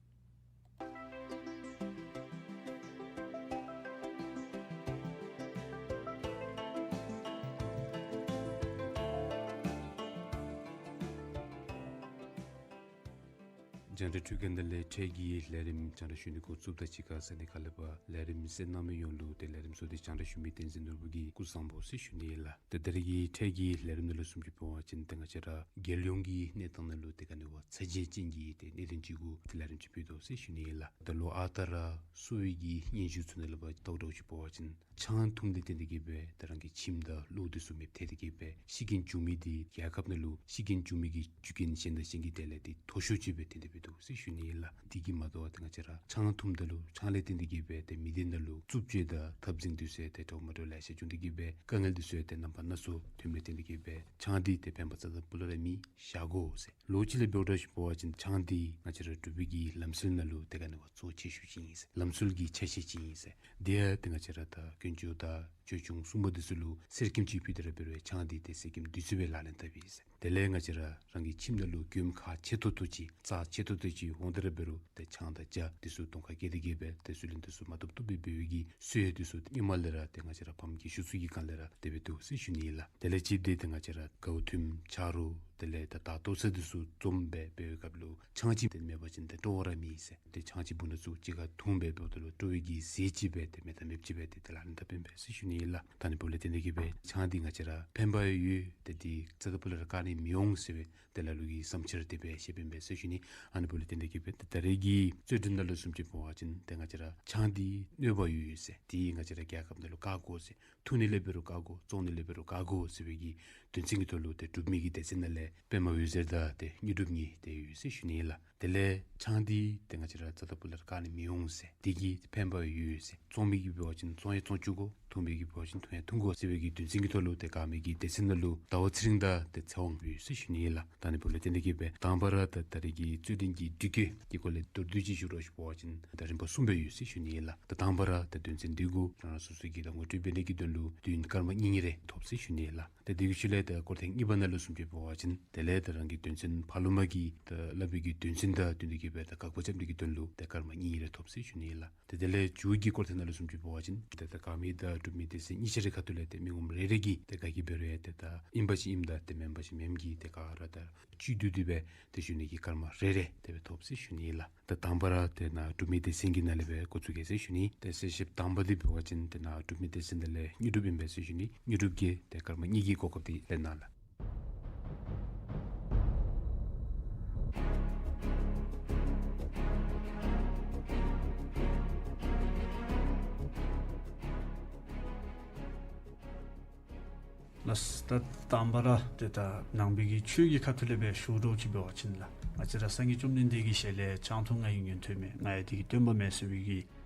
རྒྱང་བསྒྲགས་ཁང་ནང་ལས་འཕྲལ་གྱི་ལས་རིམ་རྒྱང་བསྒྲགས་ཞུ་ནི་འགོ་བཙུགསཔ་དང་གཅིག་ཁར་ས་གནས་ཁག་ལས་ཕར་ལས་རིམ་གསན་གནང་མི་ཡོངས་ལུ་ཏེ་ལས་རིམ་བཟོ་སྟེ་རྒྱང་བསྒྲགས་ཞུ་མི་བསྟན་འཛིན་ནོར་བུ་གིས་སྐུ་གཟུགས་བཟང་པོ་ཟེར་ཞུ་ནི་ལགས། ཏེ་ད་རིས་ཀྱི་འཕྲལ་གྱི་ལས་རིམ་ནང་ལུ་བཟུམ་ཅིག་འབད་བ་ཅིན་ཏེ་ང་བཅས་ར་རྒྱལ་ཡོངས་ཀྱི་གནས་སྟངས་ནང་ལུ་ཏེ་ག་ནི་བ་ཚ་གྱང་ཅན་གྱི་ཏེ་གནད་དོན་ཅིག་གུ་ཏེ་ལས་རིམ་ཅིག་ཕུལ་དོ་ཟེར་ཞུ་ནི་ལགས། ད་ལོ་ཨ་རྟག་ར་གསོ་བའི་གི་སྙན་ཞུ་ཚུ་ནང་ལས་ཕར་ལྟཝ་ད་ཅིག་འབད་བ་ཅིན་ཆང་འཐུངམ་ལས་བརྟེན་ཏེ་གིས་སྦེ་ཏེ་རང་གི་ཁྱིམ་དང་བློ་འདི་ཚུ་མེདཔ་ཐལ་ཏེ་གིས་སྦེ་ཤི་རྐྱེན་བྱུང་མི་འདི་རྒྱལ་ཁབ་ནང་ལུ་ཤི་རྐྱེན་བྱུང་མི་གི་རྒྱུ་རྐྱེན་གཞན་དང་གཞན་གྱི་གྲས་ལས་ཏེ་མཐོ་ཤོས་ཅིག་སྦེ་ཐོན་ཏེ་འབད་དོ་ཟེར་ཞུ་ནི་ལགས། དེ་གིས་མ་དོ་བར་ཏེ་ང་བཅས་ར་ཆང་འཐུངམ་ད་ལུ་ཆང་ལས་བརྟེན་ཏེ་གིས་སྦེ་ཏེ་མི་སྡེ་ནང་ལུ་རྩུབ་སྤྱོད་དང་འཐབ་འཛིང་འདི་ཚུ་ཏེ་འདྲཝ་མ་འདྲཝ་ལེ་ཤ་བྱུང་སྟེ་གིས་སྦེ་དཀའ་ངལ་འདི་ཚུ་ཏེ་རྣམ་པ་སྣ་ཚོགས་ཐོནམ་ལས་བརྟེན་ཏེ་གིས་སྦེ་ཆང་འདི་ཏེ་ཕན་པ་རྩ་དང་སྤུ་ལས་ར་མེད་བཞག་དགོ་ཟེར། ལོ་གཅིག་ལས་འབདཝ་ད་ཅིག་འབད་བ་ཅིན་ཆང་འདི་ང་བཅས་ར་འབྲུག་པའི་གི་ལམ་སྲོལ་ནང་ལུ་ཏེ་ག་ནི་བ་གཙོ་ཆེ་ཤོས་ཅིག་ཨིན་ཟེར། ལམ་སྲོལ་གྱི་ཆ་ཤས་ཅིག་ཨིན་ཟེར། དེ་ཡང་ཏེ་ང་བཅས་ར་ད་དཀོན་མཆོག་དང་ཆོས་སྐྱོང་སྲུང་མ་འདི་ཚུ་ལུ་གསེར་སྐྱེམས་ཅིག་ཕུལ་ཏེ་ར་འབད་རུང་ཆང་འདི་ཏེ་གསེར་སྐྱེམས་བདུད་རྩི་སྦེ་ལག་ལེན་འཐབ་ཨིན་ཟེར། དེ་ལས་ང་བཅས་ར་རང་གི་ཁྱིམ་ནང་ལུ་མགྱོནམ་ཁག་ཆེ་ཏོག་ཏོ་ཅིག་རྩ་ཆེ་ཏོག་ཏོ་ཅིག་འོང་སྟེ་ར་འབད་རུང་ཏེ་ཆང་དང་ཇ་འདི་ཚུ་གདོང་ཁར་བཀལ་ཏེ་གིས་སྦེ་ཏེ་གསོལ་ལེན་འདི་ཚུ་མ་ཐོབ་ཐོབ་སྦེ་འབད་བའི་གི་སྲོལ་འདི་ཚུ་ཏེ་སྔོན་མ་ལས་ར་ཏེ་ང་བཅས་ར་ཕམ་རྒས་ཤོས་ཚུ་གི་སྒང་ལས་ར་ཏེ་འབད་དོ་ཟེར་ཞུ་ནི་ཨིན་ལགས། དེ་ལས་ཅིག་ཏེ་ཏེ་ང་བཅས་ར་དགའཝ་ཐུན་ཆ་རོགས་དེ་ལས་ད་དར་ཏོག་ཚལ་འདི་ཚུ་བཙོང་སྦེ་འབད་བའི་སྐབས་ལུ་ཆང་ཅིག་ཏེ་མེད་པ་ཅིན་ཏེ་སྤྲོ་བ་ར་མེད་ཟེར། ཏེ་ཆང་ཅིག་སྦུག་ན་བཙུགས་གཅིག་ཁར་འཐུང་སྦེ་འབདཝ་ད་ལུ་སྤྲོ་བའི་གི་ཟས་ཅིག་སྦེ་ཏེ་མེད་ཐབས་མེདཔ་ཅིག་སྦེ་ཏེ་ཏེ་ལག་ལེན་འཐབ་ཨིན་པས་ཟེར་ཞུ་ནི། ཨིན་ལགས། ད་ཨ་ནི་འབདཝ་ལས་བརྟེན་ཏེ་གིས་སྦེ་ཆང་འདི་ང་བཅས་ར་ཕན་པ་ཡོད། ཏེ་འདི་རྩ་དང་ཕུ་ལས་ར་བཀག་ནི་མི་འོང་ཟེར་བའི་ཏེ་ལ་ལུ་གི་བསམ་འཆར་དེ་སྦེ་བཤདཔ་ཨིན་པས་ཟེར་ཞུ་ནི། ཨ་ནི་འབདཝ་ལས་བརྟེན་ཏེ་གིས་སྦེ་ད་རེས་ཀྱི་རྩོད་འགྲན་ནང་ལུ་བཟུམ་ཅིག་འབད་བ་ཅིན་ཏེ་ང་བཅས་ར་ཆང་འདི་གནོད་པ་ཡོད་ཟེར། འདི་ང་བཅས་ར་རྒྱལ་ཁབ་ནང་ལུ་བཀག་དགོ་ཟེར། འཐུང་ནི་ལས་འབད་རུང་བཀག་དགོ། བཙོང་ནི་ལས་འབད་རུང་བཀག་དགོ་ཟེར་བའི་གི་དོན་ཚན་གྱི་ཐོག་ལུ་ཏེ་འབྲུག་མི་གི་སྡེ་ཚན་ནང་ལས་པདྨ་འོད་ཟེར་དང་ཏེ་དངོས་གྲུབ་གཉིས་ཏེ་ཡོད་ཟེར་ཞུ་ནི་ཨིན་ལགས། དེ་ལས་ཆང་འདི་ཏེ་ང་བཅས་ར་རྩ་དང་ཕུ་ལས་ར་བཀག་ནི་མི་འོང་ཟེར། འདི་གིས་ཕན་པ་ཡོད་ཟེར། བཙོང་མི་གིས་འབད་བ་ཅིན་བཙོང་ཡང་བཙོང་བཅུག་དགོ། འཐུང་མི་གིས་འབད་བ་ཅིན་འཐུང་ཡང་འཐུང་དགོ་ཟེར་བའི་གི་དོན་ཚན་གྱི་ཐོག་ལུ་ཏེ་བཀག་མི་གི་སྡེ་ཚན་ནང་ལུ་ཟླ་བ་ཚེ་རིང་དང་ཏེ་ཚེ་དབང་ཡོད་ཟེར་ཞུ་ནི་ཨིན་ལགས། ད་ཨ་ནི་འབདཝ་ལས་བརྟེན་ཏེ་གིས་སྦེ་དང་པ་ར་ད་ད་རེས་ཀྱི་རྩོད་འགྲན་གྱི་དུས་ཚོད་ཀྱི་སྐོར་ལས་མདོར་བསྡུས་ཅིག་ཞུ་རོགས་ཞུ་བ་ཅིན་ད་རིམ་པ་གསུམ་སྦེ་ཡོད་ཟེར་ཞུ་ནི་ཨིན་ལགས། ད་དང་པ་ར་ད་དོན་ཚན་འདི་གུ་རང་རང་སོ་སོ་གིས་ད་ངོ་སྤྲོད་འབད་ནི་གི་དོན་ལུ་དུས་ཡུན་སྐར་མ་གཉིས་གཉིས་རེ་ཐོབ་ཟེར་ཞུ་ནི་ཨིན་ལགས། ཏེ་དེ་གི་ཤུལ་ལས་ཏེ་སྐོར་ཐེངས་གཉིས་པ་ནང་ལུ་བཟུམ་ཅིག་འབད་བ་ཅིན་དེ་ལས་ད་རང་གི་དོན་ཚན་ཕར་ལུ་མ་གི་ད་སླབ་པའི་གི་དོན་ཚན་དང་བསྟུན་ཏེ་གིས་སྦེ་ད་དགག་པ་རྐྱབ་ནི་གི་དོན་ལུ་ཏེ་སྐར་མ་གཉིས་གཉིས་རེ་ཐོབ་ཟེར་ཞུ་ནི་ཨིན་ལགས། ཏེ་དེ་ལས་མཇུག་གི་སྐོར་ཐེངས་ནང་ལུ་བཟུམ་ཅིག་འབད་བ་ཅིན་ཏེ་ད་བཀག་མི་དང་གྲུབ་མི་སྡེ་ཚན་གཉིས་ཆ་རའི་ཁ་ཐུག་ལས་ཏེ་མི་ངོམ་རེ་རེ་གིས་ཏེ་ག་གིས་འབད་རུང་ཡང་ཏེ་ད་ཨིན་པ་ཅིན་ཨིནམ་དང་ཏེ་མེན་པ་ཅིན་མེནམ་གྱིས་ཏེ་ག་ར་ད་བཅུད་བསྡུ་སྟེ་སྦེ་ཏེ་ཞུ་ནི་གི་སྐར་མ་རེ་རེ་དེ་སྦེ་ཐོབ་ཟེར་ཞུ་ནི་ཨིན་ལགས། ད་དང་པ་ར་ཏེ་ནཱ་གྲུབ་མི་སྡེ་ཚན་གྱི་ནང་ལས་སྦེ་འགོ་བཙུགས་གེ་ཟེར་ཞུ་ནི། ཏེ་གསལ་བཤད་དང་པ་འདི་འབད་བ་ཅིན་ཏེ་ནཱ་གྲུབ་མི་སྡེ་ཚན་ནང་ལས་དངོས་གྲུབ་ཨིན་པས་ཟེར་ཞུ་ནི། དངོས་གྲུབ་ཀྱིས་ཏེ་སྐར་མ་གཉིས་ཀྱི་གོ་སྐབས་འདི་ལེན་གནང་ལགས། ལགས། ད་དང་པ་ར་ཏེ་ད་ནང་པའི་གི་ཆོས་ཀྱི་ཁ་ཐུག་ལས་སྦེ་ཞུ་རོགས་ཅིག་འབད་བ་ཅིན་ལགས། ང་བཅས་ར་སངས་རྒྱས་བཅོམ་ལྡན་འདས་ཀྱི་ཞལ་ལས་ཆང་འཐུང་ང་ཡི་ཉན་ཐོས་མེད། ང་ཡི་དེ་གི་སྟོན་པ་མེད་ཟེར་བའི་གི་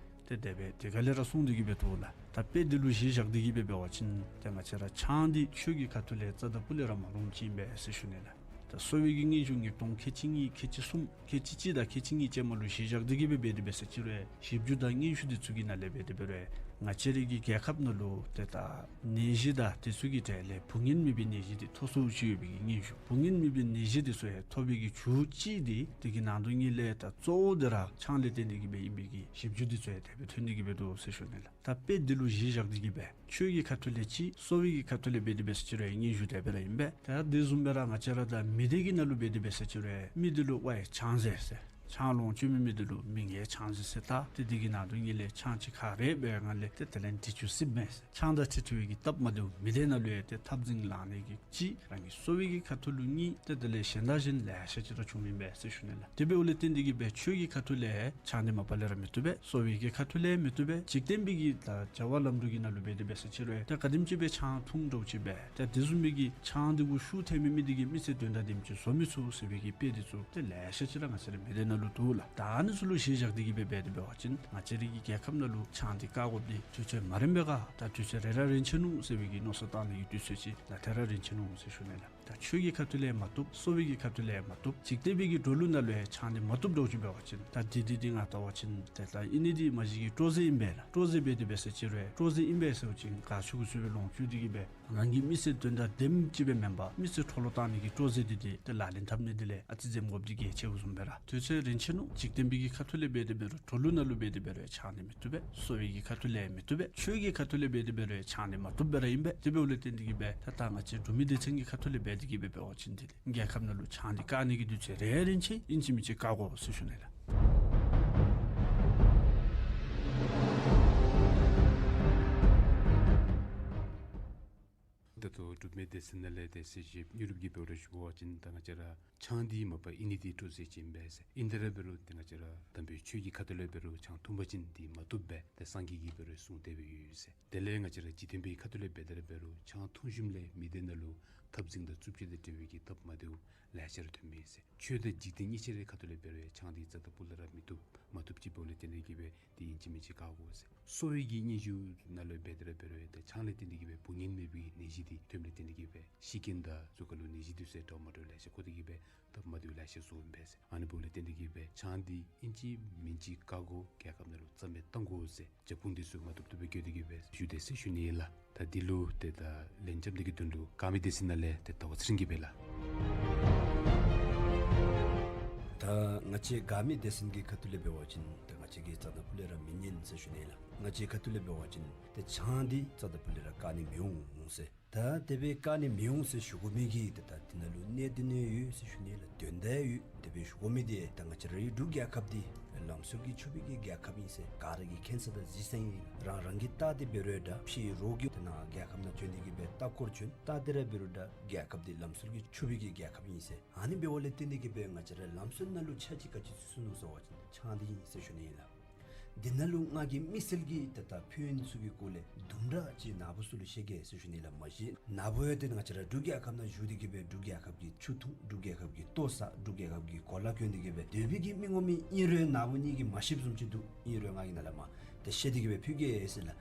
ཏེ་དེ་སྦེ་དེ་ག་ལས་ར་གསུངས་ཏེ་གིས་སྦེ་འདུག་ལགས། ད་དཔེ་འདི་ལུ་གཞི་བཞག་སྟེ་གིས་སྦེ་འབད་བ་ཅིན་ཏེ་ང་བཅས་ར་ཆང་འདི་ཆོས་ཀྱི་ཁ་ཐུག་ལས་རྩ་དང་ཕུ་ལས་ར་མ་རུངམ་ཅིག་ཨིན་པས་ཟེར་ཞུ་ནི་ལགས། ད་གསོ་བའི་གི་སྙན་ཞུ་ཉིས་སྟོང་ཁལ་གཅིག་གཉིས་ཁལ་གཅིག་གསུམ་ཁལ་གཅིག་གཅིག་དང་ཁལ་གཅིག་གཉིས་ཅན་མ་ལུ་གཞི་བཞག་སྟེ་གིས་སྦེ་འབད་དེ་འབད་ས་ཅིག་རུང་ཞིབ་འཇུག་དང་སྙན་ཞུ་འདི་ཚུ་གི་ནང་ལས་འབད་དེ་འབད་རུང་ང་བཅས་རའི་གི་རྒྱལ་ཁབ་ནང་ལུ་ཏེ་ད་ནད་གཞི་དང་དེ་ཚུ་གི་གྲས་ལས་བུ་ངན་མེད་པའི་ནད་གཞི་འདི་ཐོབ་སོ་ཅི་ཡོད་པའི་གི་སྙན་ཞུ། བུ་ངན་མེད་པའི་ནད་གཞི་འདི་ཚུ་ཡང་ཐོབ་པའི་གི་རྒྱུ་གཅིག་འདི་དེ་གི་ནང་དོན་ཉིད་ལས་ད་གཙོ་བོ་འདི་ར་ཆང་ལས་བརྟེན་ཏེ་གིས་སྦེ་ཨིན་པའི་གི་ཞིབ་འཇུག་འདི་ཚུ་ཡང་དེ་སྦེ་ཐོན་ཏེ་གིས་སྦེ་འདུག་ཟེར་ཞུ་ནི་ལགས། ད་དཔེ་འདི་ལུ་གཞི་བཞག་སྟེ་གིས་སྦེ་ཆོས་ཀྱི་ཁ་ཐུག་ལས་གཅིག་གསོ་བའི་གི་ཁ་ཐུག་ལས་འབད་དེ་འབད་ས་ཅིག་རུང་སྙན་ཞུ་དེ་སྦེ་ར་ཨིན་པས། ད་དེ་བཟུམ་སྦེ་ར་ང་བཅས་ར་ད་མི་སྡེ་གི་ནང་ལུ་འབད་དེ་འབད་ས་ཅིག་རུང་མི་འདི་ལུ་ཝའི་ཆང་ཟེར་ཟེར་ཆང་ལོངས་སྤྱོད་མི་མི་འདི་ལུ་མི་ངན་ཆང་ཟེར་ཟེར། ད་ཏེ་འདི་གི་ནང་དོན་ཉིད་ལས་ཆང་ཅིག་ག་ར་འབད་ང་ལས་ཏེ་དེ་ལས་འདི་ཅིག་སྲིདཔ་མས་ཟེར། ཆང་དང་འཁྲིལ་ཏེ་གི་སྟབས་མ་བདེཝ་མི་སྡེ་ནང་ལུ་ཡང་ཏེ་འཐབ་འཛིང་ལང་ནི་གི་གཅིག་རང་གི་གསོ་བའི་གི་ཁ་ཐུག་ལུ་གཉིས་ཏེ་དེ་ལས་གཞན་དང་གཞན་ལེ་ཤ་ཅིག་ར་བྱུངམ་ཨིན་པས་ཟེར་ཞུ་ནི་ལགས། དེ་འབདཝ་ལས་བརྟེན་ཏེ་གིས་སྦེ་ཆོས་ཀྱི་ཁ་ཐུག་ལས་ཆང་འདི་མ་པ་ལས་ར་མི་བཏུབ་པས། གསོ་བའི་གི་ཁ་ཐུག་ལས་མི་བཏུབ་པས། འཇིག་རྟེན་པའི་གི་ད་བྱ་བ་ལམ་འགྲོ་གི་ནང་ལུ་འབད་དེ་འབད་ས་ཅིག་རུང་ད་ག་དེམ་ཅིག་སྦེ་ཆང་འཐུང་འདྲཝ་ཅིག་སྦེ་ད་དེ་བཟུམ་མའི་གི་ཆང་འདི་གུ་ཤུགས་ཐལ་མི་མི་འདི་གིས་མི་ཚེ་དོན་དག་དེམ་ཅིག་བཟོ་མི་ཚུགས་ཟེར་བའི་གི་དཔེ་འདི་ཚུ་ཏེ་ལེ་ཤ་ཅིག་ར་ང་བཅས་རའི་མི་སྡེ་ནང་ལུ་འདུག་ལགས། ད་ཨ་ནི་ཚུ་ལུ་གཞི་བཞག་སྟེ་གིས་སྦེ་འབད་དེ་འབད་བ་ཅིན་ང་བཅས་རའི་གི་རྒྱལ་ཁབ་ནང་ལུ་ཆང་འདི་བཀག་དགོཔ་འདི་དུས་ཚོད་མ་རན་པས་ག། ད་དུས་ཚོད་རན་ར་རན་ཆི་ནུག་ཟེར་བའི་གི་མནོ་བསམ་བཏང་ནི་གི་དུས་ཚོད་ཅིག་ད་ཐད་ར་རན་ཆི་ནུག་ཟེར་ཞུ་ནི་ལགས། ད་ཆོས་ཀྱི་ཁ་ཐུག་ལས་མ་བཏུབ། གསོ་བའི་གི་ཁ་ཐུག་ལས་མ་བཏུབ། འཇིག་རྟེན་པའི་གི་འགྲོ་ལུགས་ནང་ལུ་ཡང་ཆང་འདི་མ་བཏུབ་འདྲཝ་ཅིག་འབད་བ་ཅིན་ད་འདི་འདི་འདི་ང་བལྟ་བ་ཅིན་ཏེ་ད་ཨིན་ནི་འདི་མ་གཞི་གི་སྤྲོ་རྩེད་ཨིན་པས་ལགས། སྤྲོ་རྩེད་འབད་དེ་འབད་ས་ཅིག་རུང་སྤྲོ་རྩེད་ཨིན་པས་ཟེར་བ་ཅིན་ག་ཆུ་གུ་ཚུ་སྦེ་ལོངས་སྤྱོད་དེ་གིས་སྦེ་རང་གི་མི་ཚེ་དོན་དག་དེམ་ཅིག་སྦེ་མེན་པར་མི་ཚེ་འཕྲོ་བརླག་བཏང་ནི་གི་སྤྲོ་རྩེད་འདི་འདི་ཏེ་ལག་ལེན་འཐབ་ནི་འདི་ལས་ཨ་ཙི་འཛེམ་དགོཔ་འདི་གལ་ཆེཝ་བཟུམ་སྦེ་ར་དུས་ཚོད་རན་ཆི་ནུག། འཇིག་རྟེན་པའི་གི་ཁ་ཐུག་ལས་འབད་དེ་འབད་རུང་འགྲོ་ལུགས་ནང་ལུ་འབད་དེ་འབད་རུང་ཆང་འདི་མི་བཏུབ་པས། གསོ་བའི་གི་ཁ་ཐུག་ལས་མི་བཏུབ་པས། ཆོས་ཀྱི་ཁ་ཐུག་ལས་འབད་དེ་འབད་རུང་ཆང་འདི་མ་བཏུབ་སྦེ་ར་ཨིན་པས། དེ་འབདཝ་ལས་བརྟེན་ཏེ་གིས་སྦེ་ད་ད་ང་བཅས་འབྲུག་མི་སྡེ་ཚན་གྱི་ཁ་ཐུག་ལས་འབད་དེ་གིས་སྦེ་འབད་བ་ཅིན་འདི་ལས་རྒྱལ་ཁབ་ནང་ལུ་ཆང་འདི་བཀག་ནི་གི་དུས་ཚོད་རན་ར་རན་ཆི། ཨིན་ཅི་མིན་ཅི་བཀག་དགོ་ཟེར་ཞུ་ནི་ལགས། ད་ལྟོ་འབྲུག་མི་སྡེ་ཚན་ནང་ལས་ཏེ་གསལ་བཤད་དངོས་གྲུབ་ཀྱིས་འབད་རུང་ཞུ་བ་ཅིན་ད་ང་བཅས་ར་ཆང་འདི་མ་པ་ཨིན་ནི་འདི་སྤྲོ་རྩེད་ཅིག་ཨིན་པས་ཟེར། ཨིན་ཏེ་ར་འབད་རུང་ཏེ་ང་བཅས་ར་དམ་པའི་ཆོས་ཀྱི་ཁ་ཐུག་ལས་འབད་རུང་ཆང་འཐུང་པ་ཅིན་འདི་མ་བཏུབ་པས། ཏེ་སངས་རྒྱས་ཀྱིས་འབད་རུང་གསུངས་ཏེ་སྦེ་ཡོད་ཟེར། དེ་ལས་ང་བཅས་ར་འཇིག་རྟེན་པའི་ཁ་ཐུག་ལས་འབད་དེ་ར་འབད་རུང་ཆང་འཐུང་ཞིནམ་ལས་མི་སྡེ་ནང་ལུ་འཐབ་འཛིང་དང་རྩུབ་སྤྱོད་དང་འབྲེལ་བའི་གི་སྟབས་མ་བདེཝ་ལེ་ཤ་ར་ཐོན་མི་ཟེར། ཆོས་དང་འཇིག་རྟེན་གཉིས་ཆ་རའི་ཁ་ཐུག་ལས་འབད་རུང་ཡང་ཆང་འདི་རྩ་དང་ཕུ་ལས་ར་མི་བཏུབ། མ་བཏུབ་ཅིག་འབདཝ་ལས་བརྟེན་ཏེ་གིས་སྦེ་འདི་ཨིན་ཅི་མིན་ཅི་བཀག་དགོ་ཟེར། གསོ་བའི་གི་སྙན་ཞུ་ནང་ལུ་འབད་དེ་ར་འབད་རུང་ཡང་ཏེ་ཆང་ལས་བརྟེན་ཏེ་གིས་སྦེ་བུ་ངན་མེད་པའི་ནད་གཞི་འདི་ཐོནམ་ལས་བརྟེན་ཏེ་གིས་སྦེ་ཤི་རྐྱེན་དང་གཟུགས་ཁར་ལུ་ནད་གཞི་འདི་ཚུ་འདྲ་མ་འདྲཝ་ལེ་ཤ་འཁོར་ཏེ་གིས་སྦེ་སྟབས་མ་བདེཝ་ལེ་ཤ་བཟོཝ་ཨིན་པས་ཟེར། ཨ་ནི་འབདཝ་ལས་བརྟེན་ཏེ་གིས་སྦེ་ཆང་འདི་ཨིན་ཅི་མིན་ཅི་བཀག་དགོ། རྒྱལ་ཁབ་ནང་ལུ་རྩ་མེད་བཏང་དགོ་ཟེར་བྱ་སྤུན་འདི་ཚུ་མ་བཏུབ་བཏུབ་སྦེ་བཀོད་དེ་གིས་སྦེ་ཞུ་དེས་ཟེར་ཞུ་ནི་ཨིན་ལགས། ད་འདི་ལུ་ཏེ་ད་ལན་རྐྱབ་ནི་གི་དོན་ལུ་དགའ་མི་སྡེ་ཚན་ནང་ལས་ཏེ་ཟླ་བ་ཚེ་རིང་གིས་སྦེ་ལགས། ད་ང་བཅས་དགའ་མི་སྡེ་ཚན་གྱི་ཁ་ཐུག་ལས་འབད་བ་ཅིན་ད་ང་བཅས་ཀྱིས་རྩ་དང་ཕུ་ལས་ར་མི་ཉན་ཟེར་ཞུ་ནི་ཨིན་ལགས། ང་བཅས་ཁ་ཐུག་ལས་འབད་བ་ཅིན་ཏེ་ཆང་འདི་རྩ་དང་ཕུ་ལས་ར་བཀག་ནི་མི་འོང་ཟེར། ད་དེ་སྦེ་བཀག་ནི་མི་འོང་ཟེར་ཞུ་དགོ་མི་གི་ཏེ་ད་འདི་ནང་ལུ་གནད་དོན་ཡོད་ཟེར་ཞུ་ནི་ལགས། དོན་དག་ཡོད། དེ་སྦེ་ཞུ་དགོ་མི་འདི་ད་ང་བཅས་རའི་འབྲུག་རྒྱལ་ཁབ་འདི་ ལམ་སྲོལ་གྱིས་ཕྱུག་པའི་གི་རྒྱལ་ཁབ་ཨིན་ཟེར་ག་ར་གིས་མཁྱེན་ས་དང་གཟིགས་ས་ཨིན། རང་རང་གིས་བལྟ་སྟེ་འབད་རུང་འདྲ་ཕྱི་རོགས་ཀྱིས་དེ་ནང་རྒྱལ་ཁབ་ནང་བྱོན་ཏེ་གི་སྦེ་ལྟ་སྐོར་བྱོན་བལྟ་སྟེ་ར་འབད་རུང་འདྲ་རྒྱལ་ཁབ་འདི་ལམ་སྲོལ་གྱིས་ཕྱུག་པའི་གི་རྒྱལ་ཁབ་ཨིན་ཟེར། ཨ་ནི་འབདཝ་ལས་བརྟེན་ཏེ་གི་སྦེ་ང་བཅས་ར་ལམ་སྲོལ་ནང་ལུ་ཆ་ཅིག་ག་ཅི་ཚུད་སོ་ནུག་ཟེར་བ་ཅིན་ཆང་འདི་ཨིན་ཟེར་ཞུ་ནི་ཨིན་ལགས། འདི་ནང་ལུ་ང་གིས་མི་སེར་གྱི་ཏེ་ད་ཕན་ཚུན་གྱི་སྐོར་ལས་དུམ་གྲ་ཅིག་ནཱ་བུ་ཚུ་ལུ་བཤད་གེ་ཟེར་ཞུ་ནི་ལགས། མ་གཞི་ནཱ་བུ་ཡང་ཏེ་ང་བཅས་ར་འབྲུག་རྒྱལ་ཁབ་ནང་བཞུགས་ཏེ་གི་སྦེ་འབྲུག་རྒྱལ་ཁབ་ཀྱི་ཆུ་འཐུང་འབྲུག་རྒྱལ་ཁབ་ཀྱི་ལྟོ་བཟའ་འབྲུག་རྒྱལ་ཁབ་ཀྱི་གོ་ལ་གྱོན་ཏེ་གི་སྦེ་སྡོད་པའི་གི་མི་ངོམ་ཨིན་རུང་ནཱ་བུ་གཉིས་ཀྱིས་མ་ཤེསཔ་བཟུམ་ཅིག་འདུག། ཨིན་རུང་ང་གིས་ནཱ་ལས་མར་ཏེ་བཤད་དེ་གི་སྦེ་ཕུལ་གེ་ཟེར་ལགས།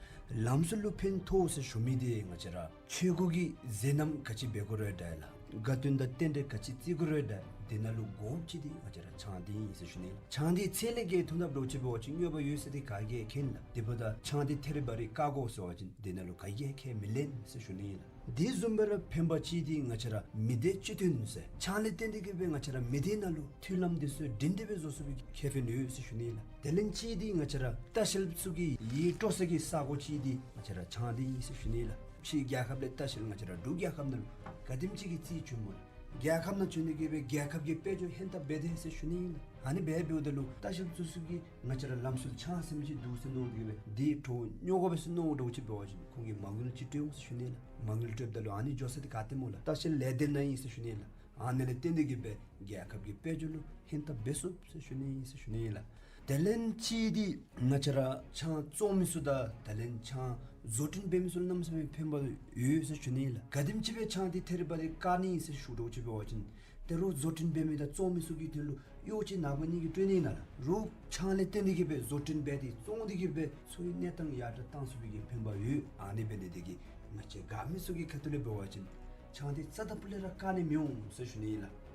ལམ་སྲོལ་ལུ་ཕན་ཐོགས་ཟེར་ཞུ་མི་འདི་ང་བཅས་ར་ཆོས་གོས་ཀྱི་མཛད་རྣམ་ག་ཅི་འབད་དགོ་རུང་འདྲ་ལགས། དགའ་སྟོན་དང་རྟེན་འབྲེལ་ག་ཅི་བརྩི་དགོ་རུང་འདྲ་དེ་ནང་ལུ་དགོཔ་ཅིག་འདི་ང་བཅས་ར་ཆང་འདི་ཨིན་ཟེར་ཞུ་ནི་ལགས། ཆང་འདི་ཚལ་ལས་བརྒལ་འཐུང་དཔ་འདྲཝ་ཅིག་འབད་བ་ཅིན་དངོས་པོ་ཡོད་ཟེར་འདི་ག་གིས་མཁྱེན་ལགས། དེ་འབདཝ་ད་ཆང་འདི་ཐད་རི་བ་རི་བཀག་དགོ་ཟེར་བ་ཅིན་དེ་ནང་ལུ་ག་གིས་ཡང་ཁས་མི་ལེན་ཟེར་ཞུ་ནི་ཨིན་ལགས། དེ་བཟུམ་སྦེ་ར་ཕན་པ་ཅིག་འདི་ང་བཅས་ར་མི་སྡེ་སྤྱི་མཐུན་ཟེར་ཆང་ལས་བརྟེན་ཏེ་གི་སྦེ་ང་བཅས་ར་མི་སྡེ་ནང་ལུ་མཐུན་ལམ་འདི་ཚུ་སྒྲིང་སྒྲི་སྦེ་བཟོ་ཚུགས་པའི་ཁེ་ཕན་ཡོད་ཟེར་ཞུ་ནི་ཨིན་ལགས། དེ་ལས་ཅིག་འདི་ང་བཅས་ར་ལྟ་བཤལཔ་ཚུ་གི་ཡིད་སྤྲོ་ས་གི་ས་གོ་ཅིག་འདི་ང་བཅས་ར་ཆང་འདི་ཨིན་ཟེར་ཞུ་ནི་ཨིན་ལགས། ཕྱི་རྒྱལ་ཁབ་ལས་ལྟ་བཤལ་ང་བཅས་ར་འབྲུག་རྒྱལ་ཁབ་ནང་ལུ་ག་དེམ་ཅིག་གི་རྩིས་བྱོན་སྨོ་ལགས། རྒྱལ་ཁབ་ནང་བྱོན་ཏེ་གི་སྦེ་རྒྱལ་ཁབ་ཀྱི་དཔལ་འབྱོར་ཧན་ཏ་འབད་དེས་ཟེར་ཞུ་ནི་ཨིན་ལགས། ཨ་ནི་སྦེ་འབདཝ་ད་ལུ་ལྟ་བཤལཔ་ཚུ་ཚུ་གིས་ང་བཅས་ར་ལམ་སྲོལ་ཆང་ཟེར་མི་ཅིག་འདུག་ཟེར་མནོ་སྟེ་གི་སྦེ་འདི་བྲོཝ་སྨྱོ་དགོ་པས་ཟེར་མནོཝ་འདྲཝ་ཅིག་འབད་བ་ཅིན་ཁོང་གིས་མ་དངུལ་ཅིག་སྤྲོད་འོང་ཟེར་ཞུ་ནི་ཨིན་ལགས། མ་དངུལ་སྤྲོདཔ་ད་ལུ་ཨ་ནི་འགྱོ་ས་འདི་ག་ཏེ་སྨོ་ལགས། ལྟ་བཤལ་ལས་སྡེ་ནང་ཨིན་ཟེར་ཞུ་ནི་ཨིན་ལགས། ཨ་ནི་ལས་བརྟེན་ཏེ་གི་སྦེ་རྒྱལ་ཁབ་ཀྱི་དཔལ་འབྱོར་ལུ་ཧན་ཏ་འབད་ཚུགས་ཟེར་ཞུ་ནི་ཨིན་ཟེར་ཞུ་ནི་ཨིན་ལགས། དེ་ལས་ཅིག་འདི་ང་བཅས་ར་ཆང་བཙོང་མི་ཚུ་དང་དེ་ལས་ཆང་བཟོ་སྐྲུན་འབད་མི་ཚུ་ལུ་གནམ་མེད་ས་མེད་ཕན་པ་ཡོད་ཟེར་ཞུ་ནི་ཨིན་ལགས། ག་དེམ་ཅིག་སྦེ་ཆང་འདི་ཐད་རི་བ་རི་བཀག་ནི་ཨིན་ཟེར་ཞུ་འདྲཝ་ཅིག་འབད་བ་ཅིན་ཏེ་རོགས་བཟོ་སྐྲུན་འབད་མི་དང་བཙོང་མི་ཚུ་གི་དོན་ལུ་གཡོག་ཅིག་ནཱ་བུ་གཉིས་ཀྱིས་སྤྲོད་ནི་ཨིན་ན་ལགས། རོགས་ཆང་ལས་བརྟེན་ཏེ་གི་སྦེ་བཟོ་སྐྲུན་འབད་དེ་བཙོང་སྟེ་གི་སྦེ་འཚོ་བའི་གནས་སྟངས་ཡར་དྲག་བཏང་ཚུགས་པའི་གི་ཕན་པ་ཡོད། ཨ་ནི་འབད་ནི་དེ་གིས་ང་བཅས་དགའ་མི་ཚུ་གི་ཁ་ཐུག་ལས་འབད་བ་ཅིན་ཆང་འདི་རྩ་དང་སྤུ་ལས་ར་བཀག་ནི་མི་འོང་ཟེར་ཞུ་ནི་ཨིན་ལགས།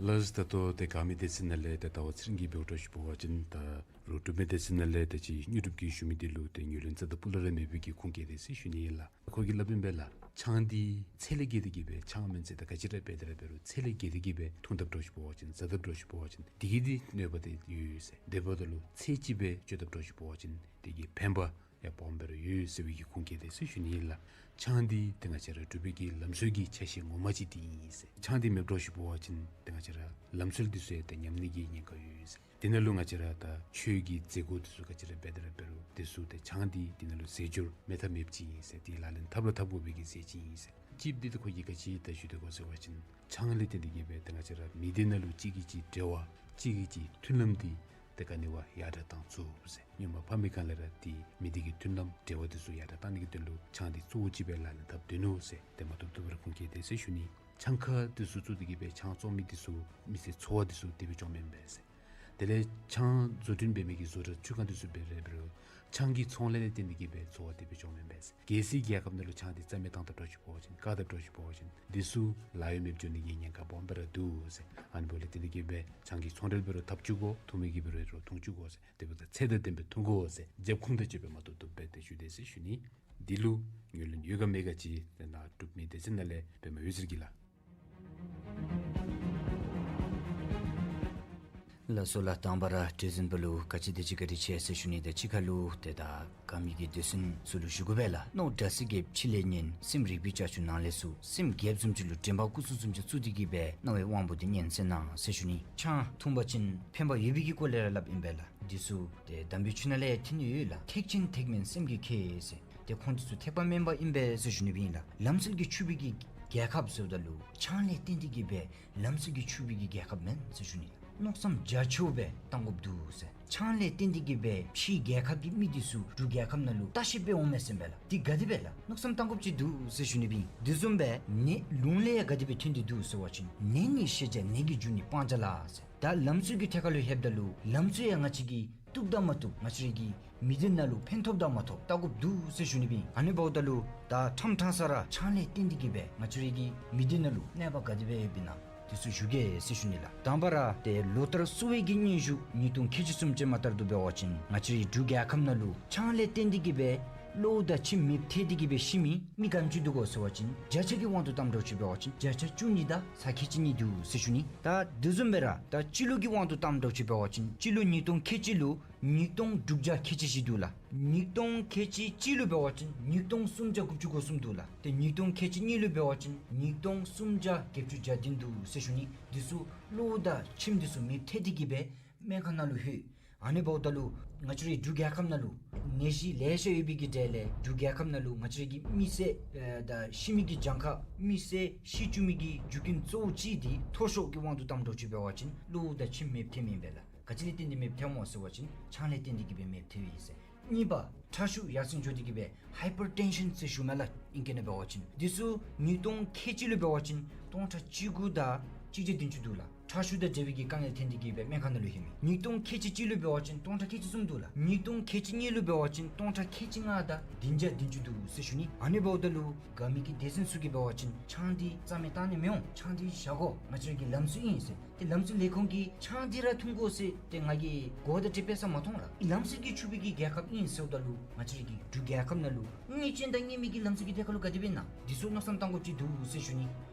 ལགས། ད་ལྟོ་ཏེ་དགའ་མི་སྡེ་ཚན་ནང་ལས་ཏེ་ཟླ་བ་ཚེ་རིང་གིས་འབདཝ་འདྲཝ་ཅིག་འབད་བ་ཅིན་ད་རོགས་འབྲུག་མི་སྡེ་ཚན་ནང་ལས་ཏེ་ཅིག་དངོས་གྲུབ་ཀྱིས་ཞུ་མི་འདི་ལུ་ཏེ་ངོས་ལེན་རྩ་དང་སྤུ་ལས་ར་མེད་པའི་གི་ཁུངས་སྐྱེལ་ཏེ་ཟེར་ཞུ་ནི་ཨིན་ལགས། ཁོ་གིས་སླབ་ཨིན་པས་ལགས། ཆང་འདི་ཚལ་ལས་བརྒལ་ཏེ་གི་སྦེ་ཆང་སྨན་རྫས་དང་ག་ཅི་ར་འབད་དེ་ར་འབད་རུང་ཚལ་ལས་བརྒལ་ཏེ་གི་སྦེ་འཐུང་དཔ་འདྲཝ་ཅིག་འབད་བ་ཅིན་བཟའ་དཔ་འདྲཝ་ཅིག་འབད་བ་ཅིན་དེ་གིས་འདི་གནོད་པ་འདི་ཡོད་ཟེར། དེ་འབདཝ་ད་ལུ་ཚད་ཅིག་སྦེ་སྤྱོད་དཔ་འདྲཝ་ཅིག་འབད་བ་ཅིན་དེ་གི་ཕན་པ་ཡང་སྦོམ་སྦེ་ར་ཡོད་ཟེར་བའི་གི་ཁུངས་སྐྱེལ་ཏེ་ཟེར་ཞུ་ནི་ཨིན་ལགས། ཆང་འདི་ཏེ་ང་བཅས་ར་འབྲུག་པའི་གི་ལམ་སྲོལ་གྱི་ཆ་ཤས་ངོ་མ་ཅིག་འདི་ཨིན་ཟེར། ཆང་འདི་མེདཔ་འདྲཝ་ཅིག་འབད་བ་ཅིན་ཏེ་ང་བཅས་ར་ལམ་སྲོལ་འདི་ཚུ་ཡང་ཏེ་ཉམས་ནི་གི་ཉེན་ཁ་ཡོད་ཟེར། དེ་ནང་ལུ་ང་བཅས་ར་ད་ཆོས་ཀྱི་མཛད་སྒོ་འདི་ཚུ་ག་ཅི་ར་འབད་དེ་ར་འབད་རུང་འདི་ཚུ་ཏེ་ཆང་འདི་འདི་ནང་ལུ་རྫས་སྦྱོར་མེད་ཐབས་མེདཔ་ཅིག་ཨིན་ཟེར། འདི་ལག་ལེན་འཐབ་ར་འཐབ་དགོ་པའི་གི་རྫས་ཅིག་ཨིན་ཟེར། གཅིག་འདི་ཏེ་ཁོ་གིས་ག་ཅི་ད་ཞུ་དོ་གོ་ཟེར་བ་ཅིན་ཆང་ལས་བརྟེན་ཏེ་གི་སྦེ་ཏེ་ང་བཅས་ར་མི་སྡེ་ནང་ལུ་གཅིག་གིས་གཅིག་འབྲེལ་བ་གཅིག་གིས་གཅིག་མཐུན་ལམ་འདི་ཏེ་ག་ནི་བ་ཡར་དྲག་བཏང་ཚུགས་ཟེར། སྔོན་མ་ཕ་མེས་སྒང་ལས་ར་འདི་མི་སྡེ་གི་མཐུན་ལམ་འབྲེལ་བ་འདི་ཚུ་ཡར་དྲག་བཏང་ནི་གི་དོན་ལུ་ཆང་འདི་གཙོ་བོ་ཅིག་སྦེ་ལག་ལེན་འཐབ་སྡོད་ནུག་ཟེར་ཏེ་མ་བཏུབ་བཏུབ་ར་ཁུངས་སྐྱེལ་ཏེ་ཟེར་ཞུ་ནི། ཆང་ཁང་འདི་ཚུ་བཙུགས་ཏེ་གི་སྦེ་ཆང་བཙོང་མི་འདི་ཚུ་མི་སེར་འཚོ་བ་འདི་ཚུ་དེ་སྦེ་བཅོམ་མེན་པས་ཟེར། དེ་ལས་ཆང་བཟོ་སྐྲུན་འབད་མི་གི་བཟོ་གྲྭ་ཆུ་ཁང་འདི་ཚུ་འབད་རུང་འབད་རུང་ཆང་གི་ཚོང་ལས་ལས་བརྟེན་ཏེ་གི་སྦེ་འཚོ་བ་དེ་སྦེ་བཅོམ་མེན་པས་ཟེར། གལ་སྲིད་རྒྱལ་ཁབ་ནང་ལུ་ཆང་འདི་རྩ་མེད་བཏང་དཔ་འདྲཝ་ཅིག་འབད་བ་ཅིན་བཀག་དཔ་འདྲཝ་ཅིག་འབད་བ་ཅིན་འདི་ཚུ་ལཱ་གཡོག་མེདཔ་འགྱོ་ནི་གི་ཉེན་ཁ་སྦོམ་སྦེ་ར་འདུག་ཟེར། ཨ་ནི་འབདཝ་ལས་བརྟེན་ཏེ་གི་སྦེ་ཆང་གི་ཚོང་འབྲེལ་འབད་རུང་འཐབ་བཅུག་དགོ། འཐུང་མི་གིས་འབད་རུང་འཐུང་བཅུག་དགོ་ཟེར། དེ་འབདཝ་ད་ཚད་དང་ལྡནམ་སྦེ་འཐུང་དགོ་ཟེར། རྒྱབ་ཁུངས་དང་བཅསཔ་སྦེ་མ་བཏུབ་བཏུབ་སྦེ་ཏེ་ཞུ་དེས་ཟེར་ཞུ་ནི། འདི་ལུ་ངོས་ལེན་ཡོད་ག་མེད་ག་ཅིག་ཏེ་ནཱ་འབྲུག་མི་སྡེ་ཚན་ནང་ལས་འབད་མ་ཡོད་ཟེར་གི་ལགས། ལགས་སོ་ལགས། དང་པ་ར་གྲོས་འཛིན་པ་ལུ་ག་ཅི་དེ་ཅིག་བཀའ་དྲིན་ཆེ་ཟེར་ཞུ་ནི། དེ་གཅིག་ཁར་ལུ་ཏེ་ད་དགའ་མི་གི་སྡེ་ཚན་ཚུ་ལུ་ཞུ་དགོ་པས་ལགས། རྣོ་དགྲ་སྲི་རྒྱལཔོ་ཕྱི་ལས་ཉོན། སེམས་རིག་པའི་ལྕགས་ཀྱུ་ནང་ལས་ཚུགས། སེམས་རྒྱལཔོ་བཟུམ་ཅིག་ལུ་དྲན་པ་སྐུ་གཟུགས་བཟུམ་ཅིག་བཙུགས་ཏེ་གི་སྦེ་སྣང་བའི་དབང་པོ་འདི་ཉན་གསན་གནང་ཟེར་ཞུ་ནི། ཆང་འཐུང་པ་ཅིན་ཕན་པ་ཡོད་པའི་གི་སྐོར་ལས་ར་སླབ་ཨིན་པས་ལགས། འདི་ཚུ་ཏེ་དམ་པའི་ཆོས་ནང་ལས་ཡང་ཐོན་ཡོད་ལགས། ཐེག་ཆེན་ཐེག་དམན་སེམས་ཀྱི་ཁྱད་ཟེར། ཏེ་ཁོང་འདི་ཚུ་ཐེག་པ་དམན་པ་ཨིན་པས་ཟེར་ཞུ་ནི་སྦེ་ཨིན་ལགས། ལམ་སྲོལ་གྱིས་ཕྱུག་པའི་གི་རྒྱལ་ཁབ་ཟེརཝ་ད་ལུ་ཆང་ལས་བརྟེན་ཏེ་གི་སྦེ་ལམ་སྲོལ་གྱིས་ཕྱུག་པའི་གི་རྒྱལ་ཁབ་མེན་ཟེར་ཞུ་ནི་ལགས། མནོ་བསམ་རྒྱ་ཆེཝ་སྦེ་བཏང་དགོཔ་འདུག་ཟེར། ཆང་ལས་བརྟེན་ཏེ་གི་སྦེ་ཕྱིའི་རྒྱལ་ཁབ་ཀྱི་མི་འདི་ཚུ་འབྲུག་རྒྱལ་ཁབ་ནང་ལུ་ལྟ་བཤལ་སྦེ་འོང་མས་ཟེར་ཨིན་པས་ལགས། འདི་ག་དེ་སྦེ་ལགས། མནོ་བསམ་བཏང་དགོཔ་ཅིག་འདུག་ཟེར་ཞུ་ནི་སྦེ་ཨིན། འདི་བཟུམ་སྦེ་ནད་ལུང་ལས་ཡང་ག་དེ་སྦེ་ཐོན་ཏེ་འདུག་ཟེར་བ་ཅིན་ནད་ནི་ཤེས་བྱ་ནད་ཀྱི་རྒྱུ་ནི་སྤང་བྱ་ལགས་ཟེར། ད་ལམ་སྲོལ་གྱི་ཐད་ཁར་ལུ་ལྷོདཔ་ད་ལུ་ལམ་སྲོལ་ཡང་ང་བཅས་ཀྱིས་བཏུབ་དང་མ་བཏུབ་ང་བཅས་རའི་གི་མི་སྡེ་ནང་ལུ་ཕན་ཐོགས་དང་མ་ཐོགས་བལྟ་དགོཔ་འདུག་ཟེར་ཞུ་ནི་སྦེ་ཨིན། ཨ་ནི་འབདཝ་ད་ལུ་ད་ཕྲང་ཕྲང་ས་ར་ཆང་ལས་བརྟེན་ཏེ་གི་སྦེ་ང་བཅས་རའི་གི་མི་སྡེ་ནང་ལུ་གནོད་པ་ག་དེ་སྦེ་ཡོདཔ་ཨིན་ན་འདི་ཚུ་ཞུ་གེ་ཟེར་ཞུ་ནི་ལགས། དང་པ་ར་ཏེ་ལོ་ལྟར་གསོ་བའི་གི་སྙན་ཞུ་ཉིས་སྟོང་ཁལ་གཅིག་གསུམ་ཅན་མ་ལྟར་དུ་འབད་བ་ཅིན་ང་བཅས་རའི་འབྲུག་རྒྱལ་ཁབ་ནང་ལུ་ཆང་ལས་བརྟེན་ཏེ་གི་སྦེ་ གློ་བོ་དང་ཁྱིམ་མེདཔ་ཐལ་ཏེ་གི་སྦེ་ཤི་མི་མི་ག་དེམ་ཅིག་འདུག་གོ་ཟེར་བ་ཅིན་བརྒྱ་ཆ་གི་དབང་དུ་བཏངམ་འདྲཝ་ཅིག་འབད་བ་ཅིན་བརྒྱ་ཆ་བཅུ་གཉིས་དང་ཚག་ཁལ་གཅིག་གཉིས་འདུག་ཟེར་ཞུ་ནི། ད་དེ་བཟུམ་སྦེ་ར་ད་སྤྱི་ལོ་གི་དབང་དུ་བཏངམ་འདྲཝ་ཅིག་འབད་བ་ཅིན་སྤྱི་ལོ་ཉིས་སྟོང་ཁལ་གཅིག་ལུ་ཉིས་སྟོང་དྲུག་བརྒྱ་ཁལ་གཅིག་བཞི་འདུག་ལགས། ཉིས་སྟོང་ཁལ་གཅིག་གཅིག་ལུ་འབད་བ་ཅིན་ཉིས་སྟོང་སུམ་བརྒྱ་དགུ་བཅུ་གོ་གསུམ་འདུག་ལགས། ཏེ་ཉིས་སྟོང་ཁལ་གཅིག་གཉིས་ལུ་འབད་བ་ཅིན་ཉིས་སྟོང་སུམ་བརྒྱ་བརྒྱད་ཅུ་གྱ་བདུན་འདུག་ཟེར་ཞུ་ནི། དེ་ཚུ་གློ་བོ་དང་ཁྱིམ་དེ་ཚུ་མེདཔ་ཐལ་ཏེ་གི་སྦེ་སྨན་ཁང་ནང་ལུ་ལྷོད། ཨ་ནི་འབདཝ་ད་ལུ་ང་བཅས་རའི་འབྲུག་རྒྱལ་ཁབ་ནང་ལུ་ནད་གཞི་ལེ་ཤ་ཡོད་པའི་གི་གྲས་ལས་འབྲུག་རྒྱལ་ཁབ་ནང་ལུ་ང་བཅས་རའི་གི་མི་སེར་ཨེ་དང་ཤི་མི་གི་གྱངས་ཁ་མི་སེར་ཤི་བཅུག་མི་གི་རྒྱུ་རྐྱེན་གཙོ་བོ་ཅིག་འདི་མཐོ་ཤོས་ཀྱི་དབང་དུ་བཏངམ་འདྲཝ་ཅིག་འབད་བ་ཅིན་གློ་བོ་དང་ཁྱིམ་མེདཔ་ཐལ་མི་ཨིན་པས་ལགས། ག་ཅི་ལས་བརྟེན་ཏེ་མེདཔ་ཐལཝ་སྨོ་ཟེར་བ་ཅིན་ཆང་ལས་བརྟེན་ཏེ་གི་སྦེ་མེདཔ་ཐལཝ་ཨིན་ཟེར། གཉིས་པ་ཁྲག་ཤུགས་ཡར་སེང་འགྱོ་སྟེ་གི་སྦེ་ཧའི་པར་ཊེན་ཤཱན་ཟེར་ཞུཝ་མས་ལགས་ཨིང་སྐད་ནང་འབད་བ་ཅིན། དེ་ཚུ་ཉིས་སྟོང་ཁལ་གཅིག་ལུ་འབད་བ་ཅིན་སྟོང་ཕྲག་བཅུ་དགུ་དང་གཅིག་བརྒྱ་བདུན་ཅུ་འདུག་ལགས། ཁྲག་ཤུགས་དང་འབྲེལ་བའི་གི་དཀའ་ངལ་ཐོན་ཏེ་གི་སྦེ་སྨན་ཁང་ནང་ལུ་ལྷོད་མི། ཉིས་སྟོང་ཁལ་གཅིག་གཅིག་ལུ་འབད་བ་ཅིན་སྟོང་ཕྲག་ཁལ་གཅིག་གསུམ་འདུག་ལགས། ཉིས་སྟོང་ཁལ་གཅིག་གཉིས་ལུ་འབད་བ་ཅིན་སྟོང་ཕྲག་ཁལ་གཅིག་ལྔ་དང་བདུན་བརྒྱ་བདུན་ཅུ་འདུག་ཟེར་ཞུ་ནི། ཨ་ནི་འབདཝ་ད་ལུ་དགའ་མི་གི་སྡེ་ཚན་ཚུ་གིས་འབད་བ་ཅིན་ཆང་འདི་རྩ་མེད་བཏང་ནི་མི་འོང་། ཆང་འདི་བཞག་དགོ། ང་བཅས་ར་གི་ལམ་སྲོལ་ཨིན་ཟེར། ཏེ་ལམ་སྲོལ་ལས་ཁུངས་ཀྱིས་ཆང་འདི་ར་འཐུང་དགོ་ཟེར་ཏེ་ང་གིས་གོ་བརྡ་འདི་སྤེལ་ས་མ་མཐོང་ལགས། ལམ་སྲོལ་གྱིས་ཕྱུག་པའི་གི་རྒྱལ་ཁབ་ཨིན་ཟེརཝ་ད་ལུ་ང་བཅས་ར་གི་འབྲུག་རྒྱལ་ཁབ་ནང་ལུ་ངེས་ཅན་དང་ངེས་མེད་ཀྱི་ལམ་སྲོལ་གྱི་ཐད་ཁར་ལུ་ག་དེ་སྦེ་ཨིན་ན་འདི་ཚུ་མནོ་བསམ་བཏང་དགོཔ་ཅིག་འདུག་ཟེར་ཞུ་ནི།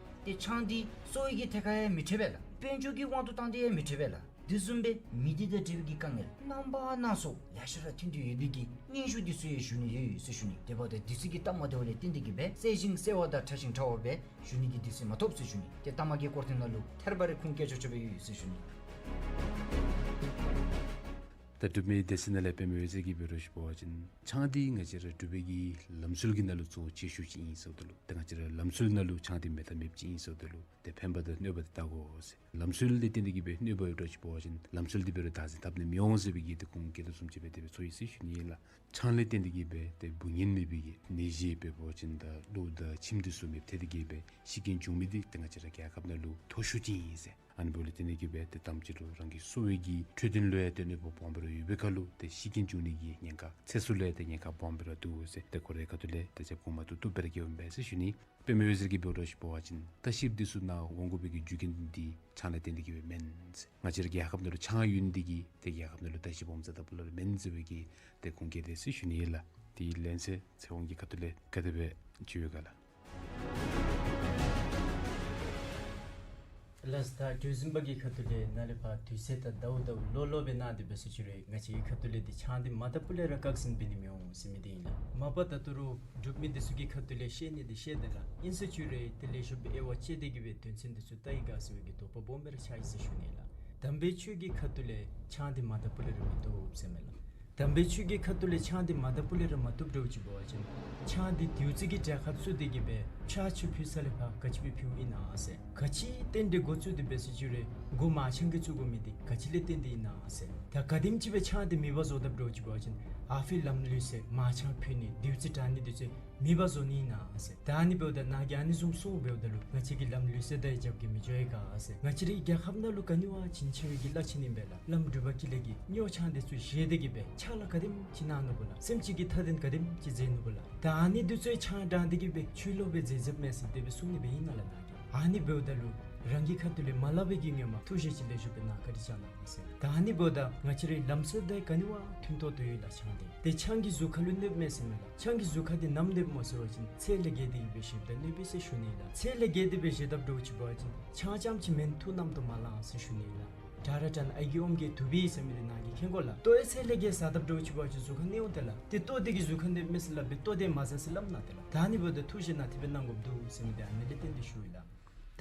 ཏེ་ཆང་འདི་གསོ་བའི་གི་ཐད་ཁར་ཡང་མི་འཕྲོད་པས་ལགས། དཔལ་འབྱོར་གྱི་དབང་དུ་བཏང་སྟེ་ཡང་མི་འཕྲོད་པས་ལགས། དེ་བཟུམ་སྦེ་མི་སྡེ་དང་འབྲེལ་བའི་གི་དཀའ་ངལ་རྣམ་པ་སྣ་ཚོགས་ལེ་ཤ་ར་ཐོན་ཏེ་ཡོད་པའི་གི་སྙན་ཞུ་འདི་ཚུ་ཡང་ཞུ་ནི་ཡོད་ཟེར་ཞུ་ནི། དེ་འབདཝ་ད་དུས་ཚོད་ཀྱི་སྟབས་མ་བདེཝ་ལས་བརྟེན་ཏེ་གི་སྦེ་གསལ་ཞིང་གསལ་བ་དང་ཕྲ་ཞིང་ཕྲ་བ་སྦེ་ཞུ་ནི་གི་དུས་ཚོད་མ་ཐོབ་ཟེར་ཞུ་ནི། ཏེ་ལྟག་མ་གི་སྐོར་ཐེངས་ནང་ལུ་ཐེར་པ་རེ་ཁུངས་བཀལ་ཆོག་ཆོག་སྦེ་ཡོད་ཟེར་ཞུ་ནི། ད་འབྲུག་མི་སྡེ་ཚན་ནང་ལས་པདྨ་འོད་ཟེར་གྱིས་འབད་རུང་ཞུ་བ་ཅིན་ཆང་འདི་ང་བཅས་ར་འབྲུག་པའི་གི་ལམ་སྲོལ་གྱི་ནང་ལུ་གཙོ་བོ་ཆེ་ཤོས་ཅིག་ཨིན་ཟེརཝ་ད་ལུ་ཏེ་ང་བཅས་ར་ལམ་སྲོལ་ནང་ལུ་ཆང་འདི་མེད་ཐབས་མེདཔ་ཅིག་ཨིན་ཟེརཝ་ད་ལུ་ཏེ་ཕན་པ་དང་གནོད་པ་འདི་བལྟ་དགོ་ཟེར། ལམ་སྲོལ་ལས་བརྟེན་ཏེ་གི་སྦེ་གནོད་པ་ཡོད་འདྲཝ་ཅིག་འབད་བ་ཅིན་ལམ་སྲོལ་འདི་འབད་རུང་བདག་འཛིན་འཐབ་ནི་མི་འོང་ཟེར་བའི་གི་ཏེ་ཁུངས་བཀལ་དོ་བཟུམ་ཅིག་སྦེ་དེ་སྦེ་ཚོར་ཡི་ཟེར་ཞུ་ནི་ཨིན་ལགས། ཆང་ལས་བརྟེན་ཏེ་གི་སྦེ་ཏེ་འབུ་ངན་མེད་པའི་གི་ནད་གཞི་འབད་བ་ཅིན་ད་གློ་དང་ཁྱིམ་འདི་ཚུ་མེདཔ་ཐལ་ཏེ་གི་སྦེ་ཤི་རྐྱེན་བྱུང་མི་འདི་ཏེ་ང་བཅས་ར་རྒྱལ་ཁབ་ནང་ལུ་མཐོ་ཤོས་ཅིག་ཨིན་ཟེར། ཨ་ནི་འབདཝ་ལས་བརྟེན་ཏེ་གི་སྦེ་ཏེ་དམ་ཅིག་ལུ་རང་གི་གསོ་བའི་གི་འཕྲོད་བསྟེན་ལུ་ཡང་ཏེ་གནོད་པ་སྦོམ་སྦེ་ར་ཡོད་པའི་ཁར་ལུ་ཏེ་ཤི་རྐྱེན་བྱུང་ནི་གི་ཉེན་ཁ་ཚེ་སྲོག་ལུ་ཡང་ཏེ་ཉེན་ཁ་སྦོམ་སྦེ་ར་འདུག་ཟེར་ཏེ་ཁོ་རའི་ཁ་ཐུག་ལས་ཏེ་ཅ་གོང་མ་ཏོག་ཏོ་སྦེ་ར་གི་འོང་པས་ཟེར་ཞུ་ནི། པདྨ་འོད་ཟེར་གྱིས་འབད་རུང་ཞུ་བ་ཅིན་ལྟ་བཤལཔ་འདི་ཚུ་ནཱ་འོང་དགོ་པའི་གི་རྒྱུ་རྐྱེན་འདི་ཆང་ལས་བརྟེན་ཏེ་གི་སྦེ་མེན་ཟེར། ང་བཅས་ར་རྒྱལ་ཁབ་ནང་ལུ་ཆང་ཡོད་ནི་འདི་གིས་ཏེ་རྒྱལ་ཁབ་ནང་ལུ་ལྟ་བཤལཔ་སྦོམ་ཙམ་དང་སྦོམ་ལོ་ར་མེན་ཟེར་བའི་གི་ཏེ་ཁུངས་བཀལ་ཏེ་ཟེར་ཞུ་ནི་ཨིན་ལགས། དེ་ལན་ཚེ་ཚེ་དབང་གི་ཁ་ཐུག་ལས་ག་དེ་སྦེ་ཞུ་ཡོད་ག་ལགས། ལགས་ད་དུས་རྒྱུན་པ་གི་ཁ་ཐུག་ལས་ནཱ་ལས་ཕར་དུས་ཚོད་དང་ཟླཝ་ཟླཝ་ལོ་ལོ་སྦེ་གནང་སྟེ་འབད་ཟེར་ཞུ་རུང་ང་བཅས་ཀྱི་ཁ་ཐུག་ལས་འདི་ཆང་འདི་མ་བཏབ་པ་ལས་ར་ཀག་ཟིན་འབད་ནི་མི་འོང་ཟེར་མི་འདི་ཨིན་ལགས། མ་པ་ད་ལྟོ་ར་འབྲུག་མི་འདི་ཚུ་གི་ཁ་ཐུག་ལས་བཤད་ནི་འདི་བཤད་དེ་ལགས། ཨིན་ཟེར་ཞུ་རུང་ཏེ་ལེགས་ཤོམ་སྦེ་དབྱེ་བ་དཔྱད་དེ་གི་སྦེ་དོན་ཚན་འདི་ཚུ་བལྟ་ཡི་ག་ཟེར་བའི་གི་དོགས་པ་སྦོམ་སྦེ་ར་ཆགས་ཡི་ཟེར་ཞུ་ནི་ལགས། དམ་པའི་ཆོས་ཀྱི་ཁ་ཐུག་ལས་ཆང་འདི་མ་བཏབ་པ་ལས་ར་མི་བཏུབ་ཟེར་མས་ལགས། དམ་པའི་ཆོས་ཀྱི་ཁ་ཐུག་ལས་ཆང་འདི་མ་བཏབ་པ་ལས་ར་མ་བཏུབ་འདྲཝ་ཅིག་འབད་བ་ཅིན་ཆང་འདི་བདུད་རྩི་གི་གྲལ་ཁར་བཙུགས་ཏེ་གི་སྦེ་ཕྱག་ཆུ་ཕུལ་ས་ལས་ཕར་ག་ཅི་སྦེ་ཕུལཝ་ཨིན་ན་ཟེར། ག་ཅི་རྟེན་འབྲེལ་འགོ་བཙུགས་ཏེ་འབད་ཟེར་ཞུ་རུང་འགོ་མར་ཆང་གིས་བཙུགས་དགོ་མི་འདི་ག་ཅི་ལས་བརྟེན་ཏེ་ཨིན་ན་ཟེར། ད་ག་དེམ་ཅིག་སྦེ་ཆང་འདི་མེདཔ་བཟོ་དཔ་འདྲཝ་ཅིག་འབད་བ་ཅིན་ཨ་ཕི་ལམ་ལུགས་ཟེར་མར་ཆང་ཕུལ་ནི་བདུད་རྩི་དྲང་ནི་འདི་ཚུ་མེདཔ་བཟོ་ནི་ཨིན་ན་ཟེར། ད་ཨ་ནི་འབདཝ་ད་ནཱ་གིས་ཨ་ནི་བཟུམ་གསུངམ་འབདཝ་ད་ལུ་ང་བཅས་ཀྱི་ལམ་ལུགས་ཟེར་ད་ཡང་རྒྱབ་ཀྱིས་མི་འགྱོ་ཡི་ག་ཟེར། ང་བཅས་རའི་རྒྱལ་ཁབ་ནང་ལུ་ག་ནི་བ་བྱིན་ཆེ་བའི་གི་བླ་ཆེན་ཨིན་པས་ལགས། བླམ་འབྲུག་པ་ཀུན་ལེགས་ཀྱིས་སྨྱོ་ཆང་འདི་ཚུ་བཞེས་ཏེ་གི་སྦེ་ཕྱག་ལཱ་ག་དེམ་ཅིག་གནང་ནུག་གོ་ལགས། སེམས་ཅན་གྱི་མཐའ་དོན་ག་དེམ་ཅིག་མཛད་ནུག་གོ་ལགས། ད་ཨ་ནི་འདི་ཚུ་ཡང་ཆང་དྲང་སྟེ་གི་སྦེ་ཆོས་ལུགས་སྦེ་མཛད་མཛདཔ་མས་ཟེར་དེ་སྦེ་གསུང་ནི་སྦེ་ཨིན་ན་ལགས་ནཱ་གིས། ཨ་ནི་འབདཝ་ད་ལུ་རང་གི་ཁ་ཐུག་ལས་མ་སླབ་པའི་གི་ངོ་མ་ཐུགས་བཞེད་ཅིག་ལེགས་ཤོམ་སྦེ་གནང་བཀའ་དྲིན་བསྐྱང་གནང་ཟེར། ད་ཨ་ནི་འབདཝ་ད་ང་བཅས་རའི་ལམ་སྲོལ་དང་ག་ནི་བ་མཐུན་ཏོག་ཏོ་ཡོད་ལགས་ཆང་འདི། ཏེ་ཆང་གིས་གཟུགས་ཁ་ལུ་གནོདཔ་མས་ཟེར་མས་ལགས། ཆང་གིས་གཟུགས་ཁ་འདི་ནམ་གནོདཔ་སྨོ་ཟེར་བ་ཅིན་ཚེ་ལས་བརྒལ་ཏེ་གི་སྦེ་བཞེསཔ་ད་གནོདཔ་ཨིན་ཟེར་ཞུ་ནི་ལགས། ཚེ་ལས་བརྒལ་ཏེ་སྦེ་བཞེས་དཔ་འདྲཝ་ཅིག་འབད་བ་ཅིན་ཆང་རྐྱངམ་ཅིག་མེན་ཐུགས་རྣམ་རྟོག་མ་ལང་ཟེར་ཞུ་ནི་ལགས། དྲག་ར་དྲག་ན་ཨའི་གི་ཨོམ་གྱིས་དུ་བི་ཟེར་མི་འདི་ནཱ་གིས་མཁྱེན་གོ་ལགས། ལྟོ་ཡང་ཚེ་ལས་བརྒལ་ཟ་དཔ་འདྲཝ་ཅིག་འབད་བ་ཅིན་གཟུགས་ཁར་གནོདཔ་འོང་ཏེ་ལགས། ཏེ་ལྟོ་འདི་གིས་གཟུགས་ཁར་གནོདཔ་མས་ཟེར་སླབ་སྦེ་ལྟོ་འདི་མ་ཟ་ཟེར་སླབ་ན་ཏེ་ལགས། ད་ཨ་ནི་འབདཝ་ད་ཐུགས་བཞེད་ནང་དེ་སྦེ་གནང་དགོཔ་འདུག་ཟེར་མི་འདི་ཨ་ནི་ལས་བརྟེན་ཏེ་ཞུ་ཡི་ལགས།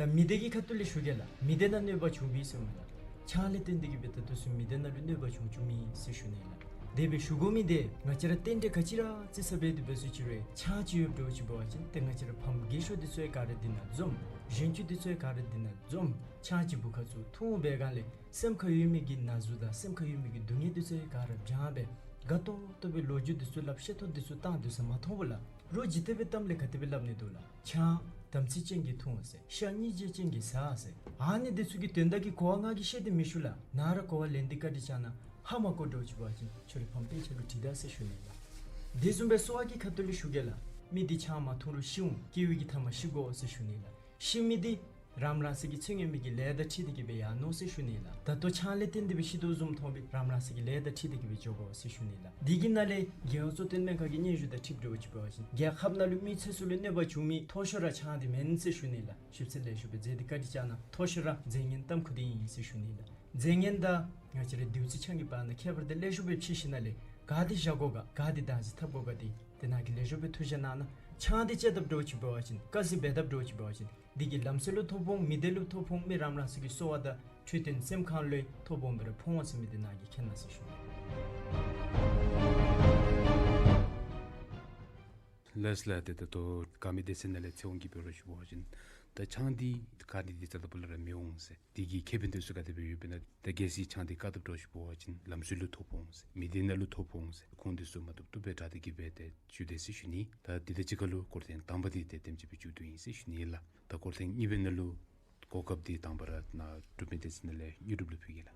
ད་མི་སྡེ་གི་ཁ་ཐུག་ལས་ཞུ་གེ་ལགས། མི་སྡེ་ནང་གནོད་པ་བྱུང་བས་ཟེར་མས་ལགས། ཆང་ལས་བརྟེན་ཏེ་གི་སྦེ་ད་ལྟོ་ཚུ་མི་སྡེ་ནང་ལུ་གནོད་པ་བྱུང་བྱུངམ་ཨིན་ཟེར་ཞུ་ནི་ལགས། དེ་སྦེ་ཞུ་དགོ་མི་འདི་ང་བཅས་ར་རྟེན་འབྲེལ་ག་ཅི་ར་རྩི་ས་འབད་དེ་འབད་ཟེར་ཞུ་རུང་ཆང་ཅིག་ཡོདཔ་འདྲཝ་ཅིག་འབད་བ་ཅིན་ཏེ་ང་བཅས་ར་ཕམ་རྒས་ཤོས་འདི་ཚུ་ཡང་ག་ར་འདི་ནང་འཛོམས། གཞོན་སྐྱེས་འདི་ཚུ་ཡང་ག་ར་འདི་ནང་འཛོམས། ཆང་ཅིག་བུ་ཁ་བཙུགས་འཐུང་འབད་སྒང་ལས་སེམས་ཁར་ཡོད་མི་གི་ན་ཟུག་དང་སེམས་ཁར་ཡོད་མི་གི་སྡུག་བསྔལ་འདི་ཚུ་ཡང་ག་ར་བྱང་སྦེ་དགའ་ཏོག་ཏོ་སྦེ་ལོ་རྒྱུས་འདི་ཚུ་སླབ་བཤད་ཐོ་འདི་ཚུ་བཏང་སྡོད་ས་མ་མཐོང་བས་ལགས། རོགས་ཇི་ལྟ་བའི་གཏམ་ལས་ག་དེ་སྦེ་སླབ་ནི་འདུག་ལགས། ཆང་དམ་ཚིག་ཅན་གྱིས་འཐུང་ཟེར། ཤ་སྙིང་རྗེ་ཅན་གྱིས་ཟ་ཟེར། ཨ་ནི་འདི་ཚུ་གི་དོན་དག་གི་གོ་བ་ང་གིས་བཤད་དེ་མི་ཞུ་ལགས། ནཱ་ར་གོ་བ་ལེན་ཏེ་བཀའ་དྲིན་བསྐྱང་གནང་། ཧ་མ་གོ་འདྲཝ་ཅིག་འབད་བ་ཅིན་ཁྱོད་རའི་ཕམ་དཔེ་ཆ་ལུ་བྲིས་ད་ཟེར་ཞུ་ནི་ལགས། དེ་བཟུམ་སྦེ་གསོ་བ་གི་ཁ་ཐུག་ལས་ཞུ་གེ་ལགས། མི་འདི་ཆང་མ་འཐུང་རུང་ཤི་འོང་། སྐྱེ་བའི་གི་ཐ་མ་ཤི་དགོ་ཟེར་ཞུ་ནི་ལགས། ཤི་མི་འདི་ རང་རང་སོའི་གི་ཚེ་སྔོན་མའི་གི་ལས་དང་འཁྲིལ་ཏེ་གི་སྦེ་ཡར་ནུག་ཟེར་ཞུ་ནི་ལགས། ད་ལྟོ་ཆང་ལས་བརྟེན་ཏེ་སྦེ་ཤི་དོ་བཟུམ་མཐོང་སྦེ་རང་རང་སོའི་གི་ལས་དང་འཁྲིལ་ཏེ་གི་སྦེ་འགྱོ་དགོ་ཟེར་ཞུ་ནི་ལགས། འདི་གི་ནང་ལས་རྒྱལ་ཡོངས་གཙོ་བསྟེན་སྨན་ཁང་གི་སྙན་ཞུ་དང་འཁྲིལ་འགྱོཝ་ཅིག་འབད་བ་ཅིན་རྒྱལ་ཁབ་ནང་ལུ་མི་ཚེ་ཚུ་ལུ་གནོད་པ་བྱུང་མི་མཐོ་ཤོས་ར་ཆང་འདི་མེན་ཟེར་ཞུ་ནི་ལགས། ཞིབ་འཚོལ་ལེགས་ཤོམ་སྦེ་མཛད་དེ་བཀའ་དྲིན་བསྐྱང་གནང་། མཐོ་ཤོས་ར་རྫས་ངན་གཏམ་ཁུ་འདི་ཨིན་ཟེར་ཞུ་ནི་ལགས། རྫས་ངན་དང་ང་བཅས་རའི་བདུད་རྩི་ཆང་གི་བར་ན་ཁྱད་པར་འདི་ལེགས་ཤོམ་སྦེ་ཕྱེ་ཞིནམ་ལས་ག་དེ་བཞག་དགོ་ག་ག་དེ་བདག་འཛིན་འཐབ་དགོ་ག་འདི་དེ་ནང་གི་ལེགས་ཤོམ་སྦེ་ཐུགས་ཞིབ་གནང་གནང་། ཆང་འདི་བཅད་དཔ་འདྲཝ་ཅིག་འབད་བ་ཅིན་དཀའ་ཚེགས་འབད་དཔ་འདྲཝ་ཅིག་འབད་བ་ཅིན་འདི་གིས་ལམ་སྲོལ་ལུ་ཐོ་ཕོག་མི་སྡེ་ལུ་ཐོ་ཕོག་མི་རང་རང་སོའི་གི་གསོ་བ་དང་འཕྲོད་བསྟེན་སེམས་ཁམས་ལུ་ཐོ་ཕོག་སྦེ་ར་ཕོག་འོང་ཟེར་མི་འདི་ནང་གི་མཁྱེན་གནང་ཟེར་ཞུ། ལགས་ལགས། ཏེ་ད་ལྟོ་དགའ་མི་སྡེ་ཚན་ནང་ལས་ཚེ་དབང་གིས་འབད་ར་ཞུ་བ་ཅིན་ད་ཆང་འདི་ག་ནི་འདི་རྩ་དང་པོ་ལས་ར་མི་འོང་ཟེར། འདི་གི་ཁེ་ཕན་འདི་ཚུ་ག་དེ་སྦེ་ཡོདཔ་ཨིན་ན། ད་གལ་སྲིད་ཆང་འདི་བཀག་དཔ་འདྲཝ་ཅིག་འབད་བ་ཅིན་ལམ་སྲོལ་ལུ་ཐོ་ཕོག་འོང་ཟེར། མི་སྡེ་ནང་ལུ་ཐོ་ཕོག་འོང་ཟེར། ཁུངས་འདི་ཚུ་མ་བཏུབ་བཏུབ་སྦེ་དྲག་སྟེ་གི་སྦེ་ཏེ་ཞུ་དེས་ཟེར་ཞུ་ནི། ད་འདི་དང་གཅིག་ཁར་ལུ་སྐོར་ཐེངས་དང་པ་འདི་ཏེ་དེམ་ཅིག་སྦེ་མཇུག་བསྡུ་ཡི་ཟེར་ཞུ་ནི་ལགས། ད་སྐོར་ཐེངས་གཉིས་པའི་ནང་ལུ་གོ་སྐབས་འདི་དང་པ་ར་ནཱ་འབྲུག་མི་སྡེ་ཚན་ནང་ལས་དངོས་གྲུབ་ལུ་ཕུལ་གེ་ལགས།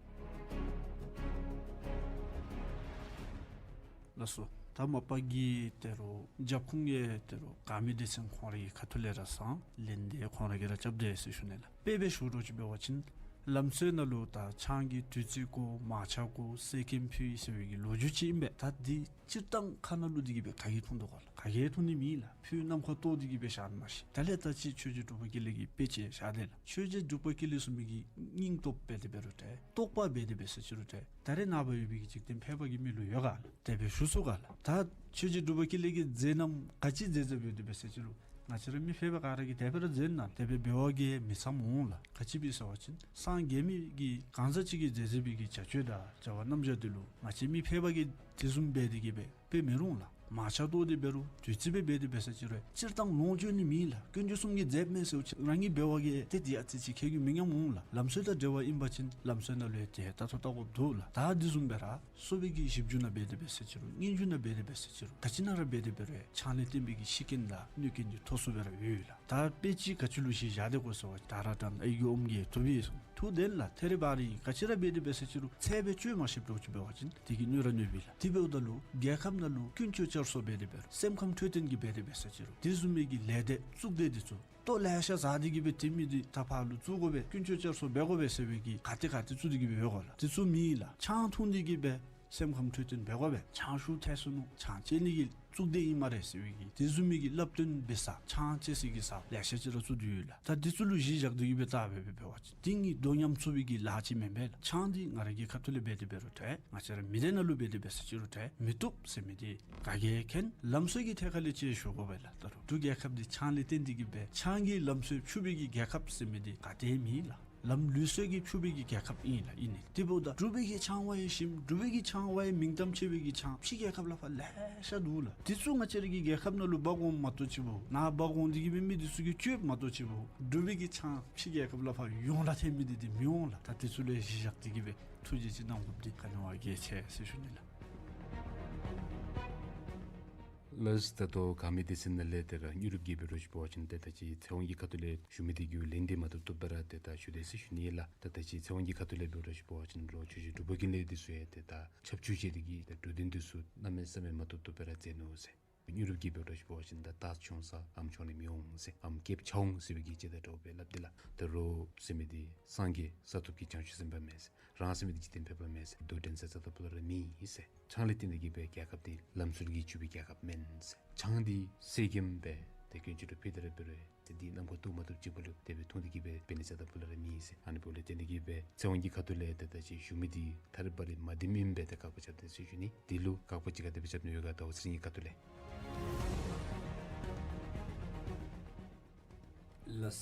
ལགས་སོ། ད་མ་པ་གི་ཏེ་རོགས་རྒྱབ་ཁུངས་ཀྱི་ཏེ་རོགས་དགའ་མི་སྡེ་ཚན་ཁོང་ར་གི་ཁ་ཐུག་ལས་ར་སང་ལན་འདི་ཁོང་ར་གིས་ར་རྐྱབ་དེས་ཟེར་ཞུ་ནི་ལགས། དཔེ་སྦེ་ཞུ་འདྲཝ་ཅིག་འབད་བ་ཅིན་ལམ་སྲོལ་ནང་ལུ་ད་ཆང་གི་བདུད་རྩི་དགོ་མར་ཆ་དགོ་གསེར་སྐྱེམས་ཕུལ་ཟེར་བའི་གི་ལོ་རྒྱུས་ཅིག་ཨིན་པས། ད་འདི་སྤྱིར་བཏང་ཁ་ནང་ལུ་འདི་གིས་སྦེ་ག་གིས་འཐུང་དོ་ག་ལགས། ག་གིས་འཐུང་ནི་མེད་ལགས། ཕུད་ནམ་མཁར་གཏོར་ཏེ་གི་སྦེ་བཞག་ནི་མ་གཞི། ད་ལས་ད་ཅི་ཆོས་རྗེ་འབྲུག་པ་ཀུན་ལེགས་ཀྱིས་དཔེ་ཅིག་བཞག་དེས་ལགས། ཆོས་རྗེ་འབྲུག་པ་ཀུན་ལེགས་ཟེར་མི་གི་སྙིང་སྟོབས་འབད་དེ་འབད་རུང་ཏེ་རྟོགས་པ་འབད་དེ་འབད་ཟེར་ཅི་རུང་ཏེ་ད་རེས་ནངས་པ་ཡོད་པའི་གི་འཇིག་རྟེན་ཕལ་པ་གི་མི་ལུ་ཡོད་ག་ལགས། དེ་སྦེ་ཞུ་ཚུགས་ག་ལགས། ད་ཆོས་རྗེ་འབྲུག་པ་ཀུན་ལེགས་ཀྱིས་མཛད་རྣམ་ག་ཅི་མཛད་མཛདཔ་ཡོད་དེ་འབད་ཟེར་ཅི་རུང་ང་བཅས་ར་མི་ཕལ་པ་ག་ར་གིས་དེ་སྦེ་ར་མཛད་ན་དེ་སྦེ་འབད་བ་གིས་མི་ཚངམ་འོང་ལགས། ག་ཅི་སྦེ་ཟེར་བ་ཅིན་སངས་རྒྱས་མི་གིས་གང་ཟག་ཅིག་གིས་མཛད་མཛད་པའི་གི་བྱ་སྤྱོད་དང་བྱ་བ་རྣམ་གཞག་འདི་ལུ་ང་བཅས་མི་ཕལ་པ་གིས་དེ་བཟུམ་འབད་དེ་གི་སྦེ་དཔེ་མི་རུང་ལགས། མར་ཆ་གཏོར་ཏེ་འབད་རུང་བདུད་རྩི་སྦེ་འབད་དེ་འབད་ཟེར་ཅི་རུང་སྤྱིར་བཏང་ལོངས་སྤྱོད་ནི་མེད་ལགས། དཀོན་མཆོག་གསུམ་གྱིས་མཛདཔ་མས་ཟེར་བ་ཅིན་རང་གིས་འབད་བ་གིས་ཏེ་དེ་ཨ་ཙི་ཅིག་ཁེ་གི་མི་ཉམས་འོང་ལགས། ལམ་སྲོལ་དང་འབྲེལ་བ་ཨིན་པ་ཅིན་ལམ་སྲོལ་ནང་ལུ་ཡང་དེ་ལྟ་ཐོག་ལྟ་དགོཔ་འདུག་ལགས། ད་འདི་བཟུམ་སྦེ་ར་གསོ་བའི་གི་ཞིབ་འཇུག་ནང་འབད་དེ་འབད་ཟེར་ཅི་རུང་སྙན་ཞུ་ནང་འབད་དེ་འབད་ཟེར་ཅི་རུང་ག་ཅི་ནང་ར་འབད་དེ་འབད་རུང་ཆང་ལས་བརྟེན་པའི་གི་ཤི་རྐྱེན་དང་གནོད་རྐྱེན་འདི་ཐོབ་ཚུགསཔ་སྦེ་ར་ཡོད་ལགས། ད་དཔེ་ཅིག་ག་ཅི་ལུ་གཞི་བཞག་སྟེ་གོ་ཟེར་བ་ཅིན་ད་ར་དྲན་ཨའི་གི་ཨོམ་གྱིས་ཐོབ་པས་གསུངས། ཐུགས་བདེན་ལགས། ཐད་རི་བ་རི་ག་ཅི་ར་འབད་དེ་འབད་ཟེར་ཅི་རུང་ཚད་སྦེ་སྤྱོད་མ་ཤེསཔ་འདྲཝ་ཅིག་འབད་བ་ཅིན་དེ་གིས་གནོད་ར་གནོདཔ་ཨིན་ལགས། དེ་འབདཝ་ད་ལུ་རྒྱལ་ཁབ་ནང་ལུ་ཀུན་སྤྱོད་བསྐྱར་གསོ་འབད་དེ་འབད་རུང་སེམས་ཁམས་འཕྲོད་བསྟེན་གྱི་འབད་དེ་འབད་ཟེར་ཅི་རུང་དེ་བཟུམ་མའི་གི་ལས་སྡེ་གཙུག་སྡེ་འདི་ཚུ་ལྟོ་ལེ་ཤ་བཟའ་སྟེ་གི་སྦེ་དེ་མི་འདི་ད་ཕར་ལུ་བཙུགས་དགོ་པས་ཀུན་སྤྱོད་བསྐྱར་གསོ་འབད་དགོ་པས་ཟེར་བའི་གི་ག་ཏེ་ག་ཏེ་བཙུགས་ཏེ་གི་སྦེ་ཡོད་ག་ལགས། དེ་ཚུ་མེད་ལགས། ཆང་འཐུང་སྟེ་གི་སྦེ་སེམས་ཁམས་འཕྲོད་བསྟེན་འབད་དགོ་པས། ཆང་ཤུགས་ཐལ་སོ་ནུག། ཆང་བཅད་ནི་གི་གཙུག་སྡེ་ཨིན་སྨ་རེ་ཟེར་བའི་གི་དེ་བཟུམ་མའི་གི་བསླབ་སྟོན་འབད་ས་ཆང་བཅད་ས་གི་ས་ལེ་ཤ་ཅིག་ར་བཙུགས་ཏེ་ཡོད་ལགས། ད་དེ་ཚུ་ལུ་གཞི་བཞག་སྟེ་གི་སྦེ་བལྟ་སྦེ་འབད་བ་ཅིན་དེ་ནི་དོ་མཉམ་ཚུགས་པའི་གི་ལཱ་ཅིག་མེན་པས་ལགས། ཆང་འདི་ང་ར་གི་ཁ་ཐུག་ལས་འབད་དེ་འབད་རུང་ཏེ་ང་བཅས་ར་མི་སྡེ་ནང་ལུ་འབད་དེ་འབད་ཟེར་ཅི་རུང་ཏེ་མི་བཏུབ་ཟེར་མི་འདི་ག་གིས་མཁྱེན། ལམ་སྲོལ་གྱི་ཐད་ཁར་ལས་ཅིག་ཞུ་དགོ་པས་ལགས། ད་རུང་འབྲུག་རྒྱལ་ཁབ་འདི་ཆང་ལས་བརྟེན་ཏེ་གི་སྦེ་ཆང་གིས་ལམ་སྲོལ་ཕྱུག་པའི་གི་རྒྱལ་ཁབ་ཟེར་མི་འདི་ག་ཏེ་མེད་ལགས། ལམ་ལུགས་སྲོལ་གྱིས་ཕྱུག་པའི་གི་རྒྱལ་ཁབ་ཨིན་ལགས། ཨིན་ནི་དེ་འབདཝ་ད་འབྲུག་པའི་གི་ཆང་བ་ཡང་ཞིམ་འབྲུག་པའི་གི་ཆང་བ་ཡང་མིང་གཏམ་ཆེ་བའི་གི་ཆང་ཕྱི་རྒྱལ་ཁབ་ལ་ཕར་ལེ་ཤ་འདུག་ལགས། དེ་ཚུ་ང་བཅས་ར་གི་རྒྱལ་ཁབ་ནང་ལུ་འབག་འོངམ་མ་གཏོགས་ཅིག་འབདཝ་ནཱ་འབག་འོང་སྟེ་གི་སྦེ་མི་འདི་ཚུ་གིས་སྤྱོདཔ་མ་གཏོགས་ཅིག་འབདཝ་འབྲུག་པའི་གི་ཆང་ཕྱི་རྒྱལ་ཁབ་ལ་ཕར་ཡོངས་གྲགས་ཐལ་མི་འདི་འདི་མི་འོང་ལགས། ད་དེ་ཚུ་ལུ་གཞི་བཞག་སྟེ་གི་སྦེ་ཐུགས་རྗེ་ཅིག་གནང་དགོཔ་འདི་ག་ནི་བ་གལ་ཆེ་ཟེར་ཞུ་ནི་ལགས། ལགས། ད་ལྟོ་དགའ་མི་སྡེ་ཚན་ནང་ལས་ཏེ་ར་དངོས་གྲུབ་ཀྱིས་འབད་ར་ཞུ་བ་ཅིན་ཏེ་ད་ཅི་ཚེ་དབང་གི་ཁ་ཐུག་ལས་ཞུ་མི་འདི་གི་ལན་འདི་མ་བཏུབ་བཏུབ་སྦེ་ར་ཏེ་ད་ཞུ་དེས་ཟེར་ཞུ་ནི་ལགས། ད་ད་ཅི་ཚེ་དབང་གི་ཁ་ཐུག་ལས་འབད་ར་ཞུ་བ་ཅིན་རོགས་ཆོས་རྗེ་འབྲུག་པ་ཀུན་ལེགས་འདི་ཚུ་ཡང་ཏེ་ད་ཆབ་ཆུ་བཅད་དེ་གི་ཏེ་འགྲོ་དོན་འདི་ཚུ་གནམ་མེད་ས་མེད་མ་བཏུབ་བཏུབ་སྦེ་ར་མཛད་ནུག་ཟེར། དངོས་གྲུབ་ཀྱིས་འབད་ར་ཞུ་བ་ཅིན་ད་རྟ་མཆོང་ས་ཨམ་མཆོང་ནི་མི་འོང་ཟེར། ཨམ་སྐེདཔ་ཆག་འོང་ཟེར་བའི་གི་ཅིག་ད་འདྲཝ་སྦེ་སླབ་དེས་ལགས། ད་རོགས་ཟེར་མི་འདི་སངས་རྒྱས་ས་ཐོབ་ཀྱི་བྱང་ཆུབ་སེམས་དཔའ་མས་ཟེར། རང་ཟེར་མི་འདི་འཇིག་རྟེན་ཕལ་པ་མས་ཟེར། རྡོ་འགྲན་ས་རྩ་དང་ཕུ་ལས་ར་མེད་ཟེར། ཆང་ལས་བརྟེན་ཏེ་གི་སྦེ་རྒྱལ་ཁབ་འདི་ལམ་སྲོལ་གྱིས་ཕྱུག་པའི་རྒྱལ་ཁབ་མེན་ཟེར། ཆང་འདི་གསེར་སྐྱེམས་སྦེ་ཏེ་དཀོན་མཆོག་ལུ་ཕུལ་ཏེ་ར་འབད་རུང་ཏེ་འདི་ནམ་མཁའ་གཏོར་མ་གཏོར་ཅིག་པ་ལུ་དེ་སྦེ་འཐུང་སྟེ་གི་སྦེ་འབད་ནི་རྩ་དང་ཕུ་ལས་ར་མེད་ཟེར། ཨ་ནི་འབདཝ་ལས་བརྟེན་ཏེ་གི་སྦེ་ཚེ་དབང་གི་ཁ་ཐུག་ལས་ཏེ་ད་ཅི་ཞུ་མི་འདི་ཐད་རི་བ་རི་མ་བདེནམ་ཨིནམ་སྦེ་ཏེ་དགག་པ་རྐྱབ་དེས་ཟེར་ཞུ་ནི། འདི་ལུ་དགག་པ་ཅིག་ག་དེ་སྦེ་རྐྱབ་ནི་ཡོད་ག་ཟླཝ་ཚེ་རིང་གི་ཁ་ཐུག་ལས། ལགས།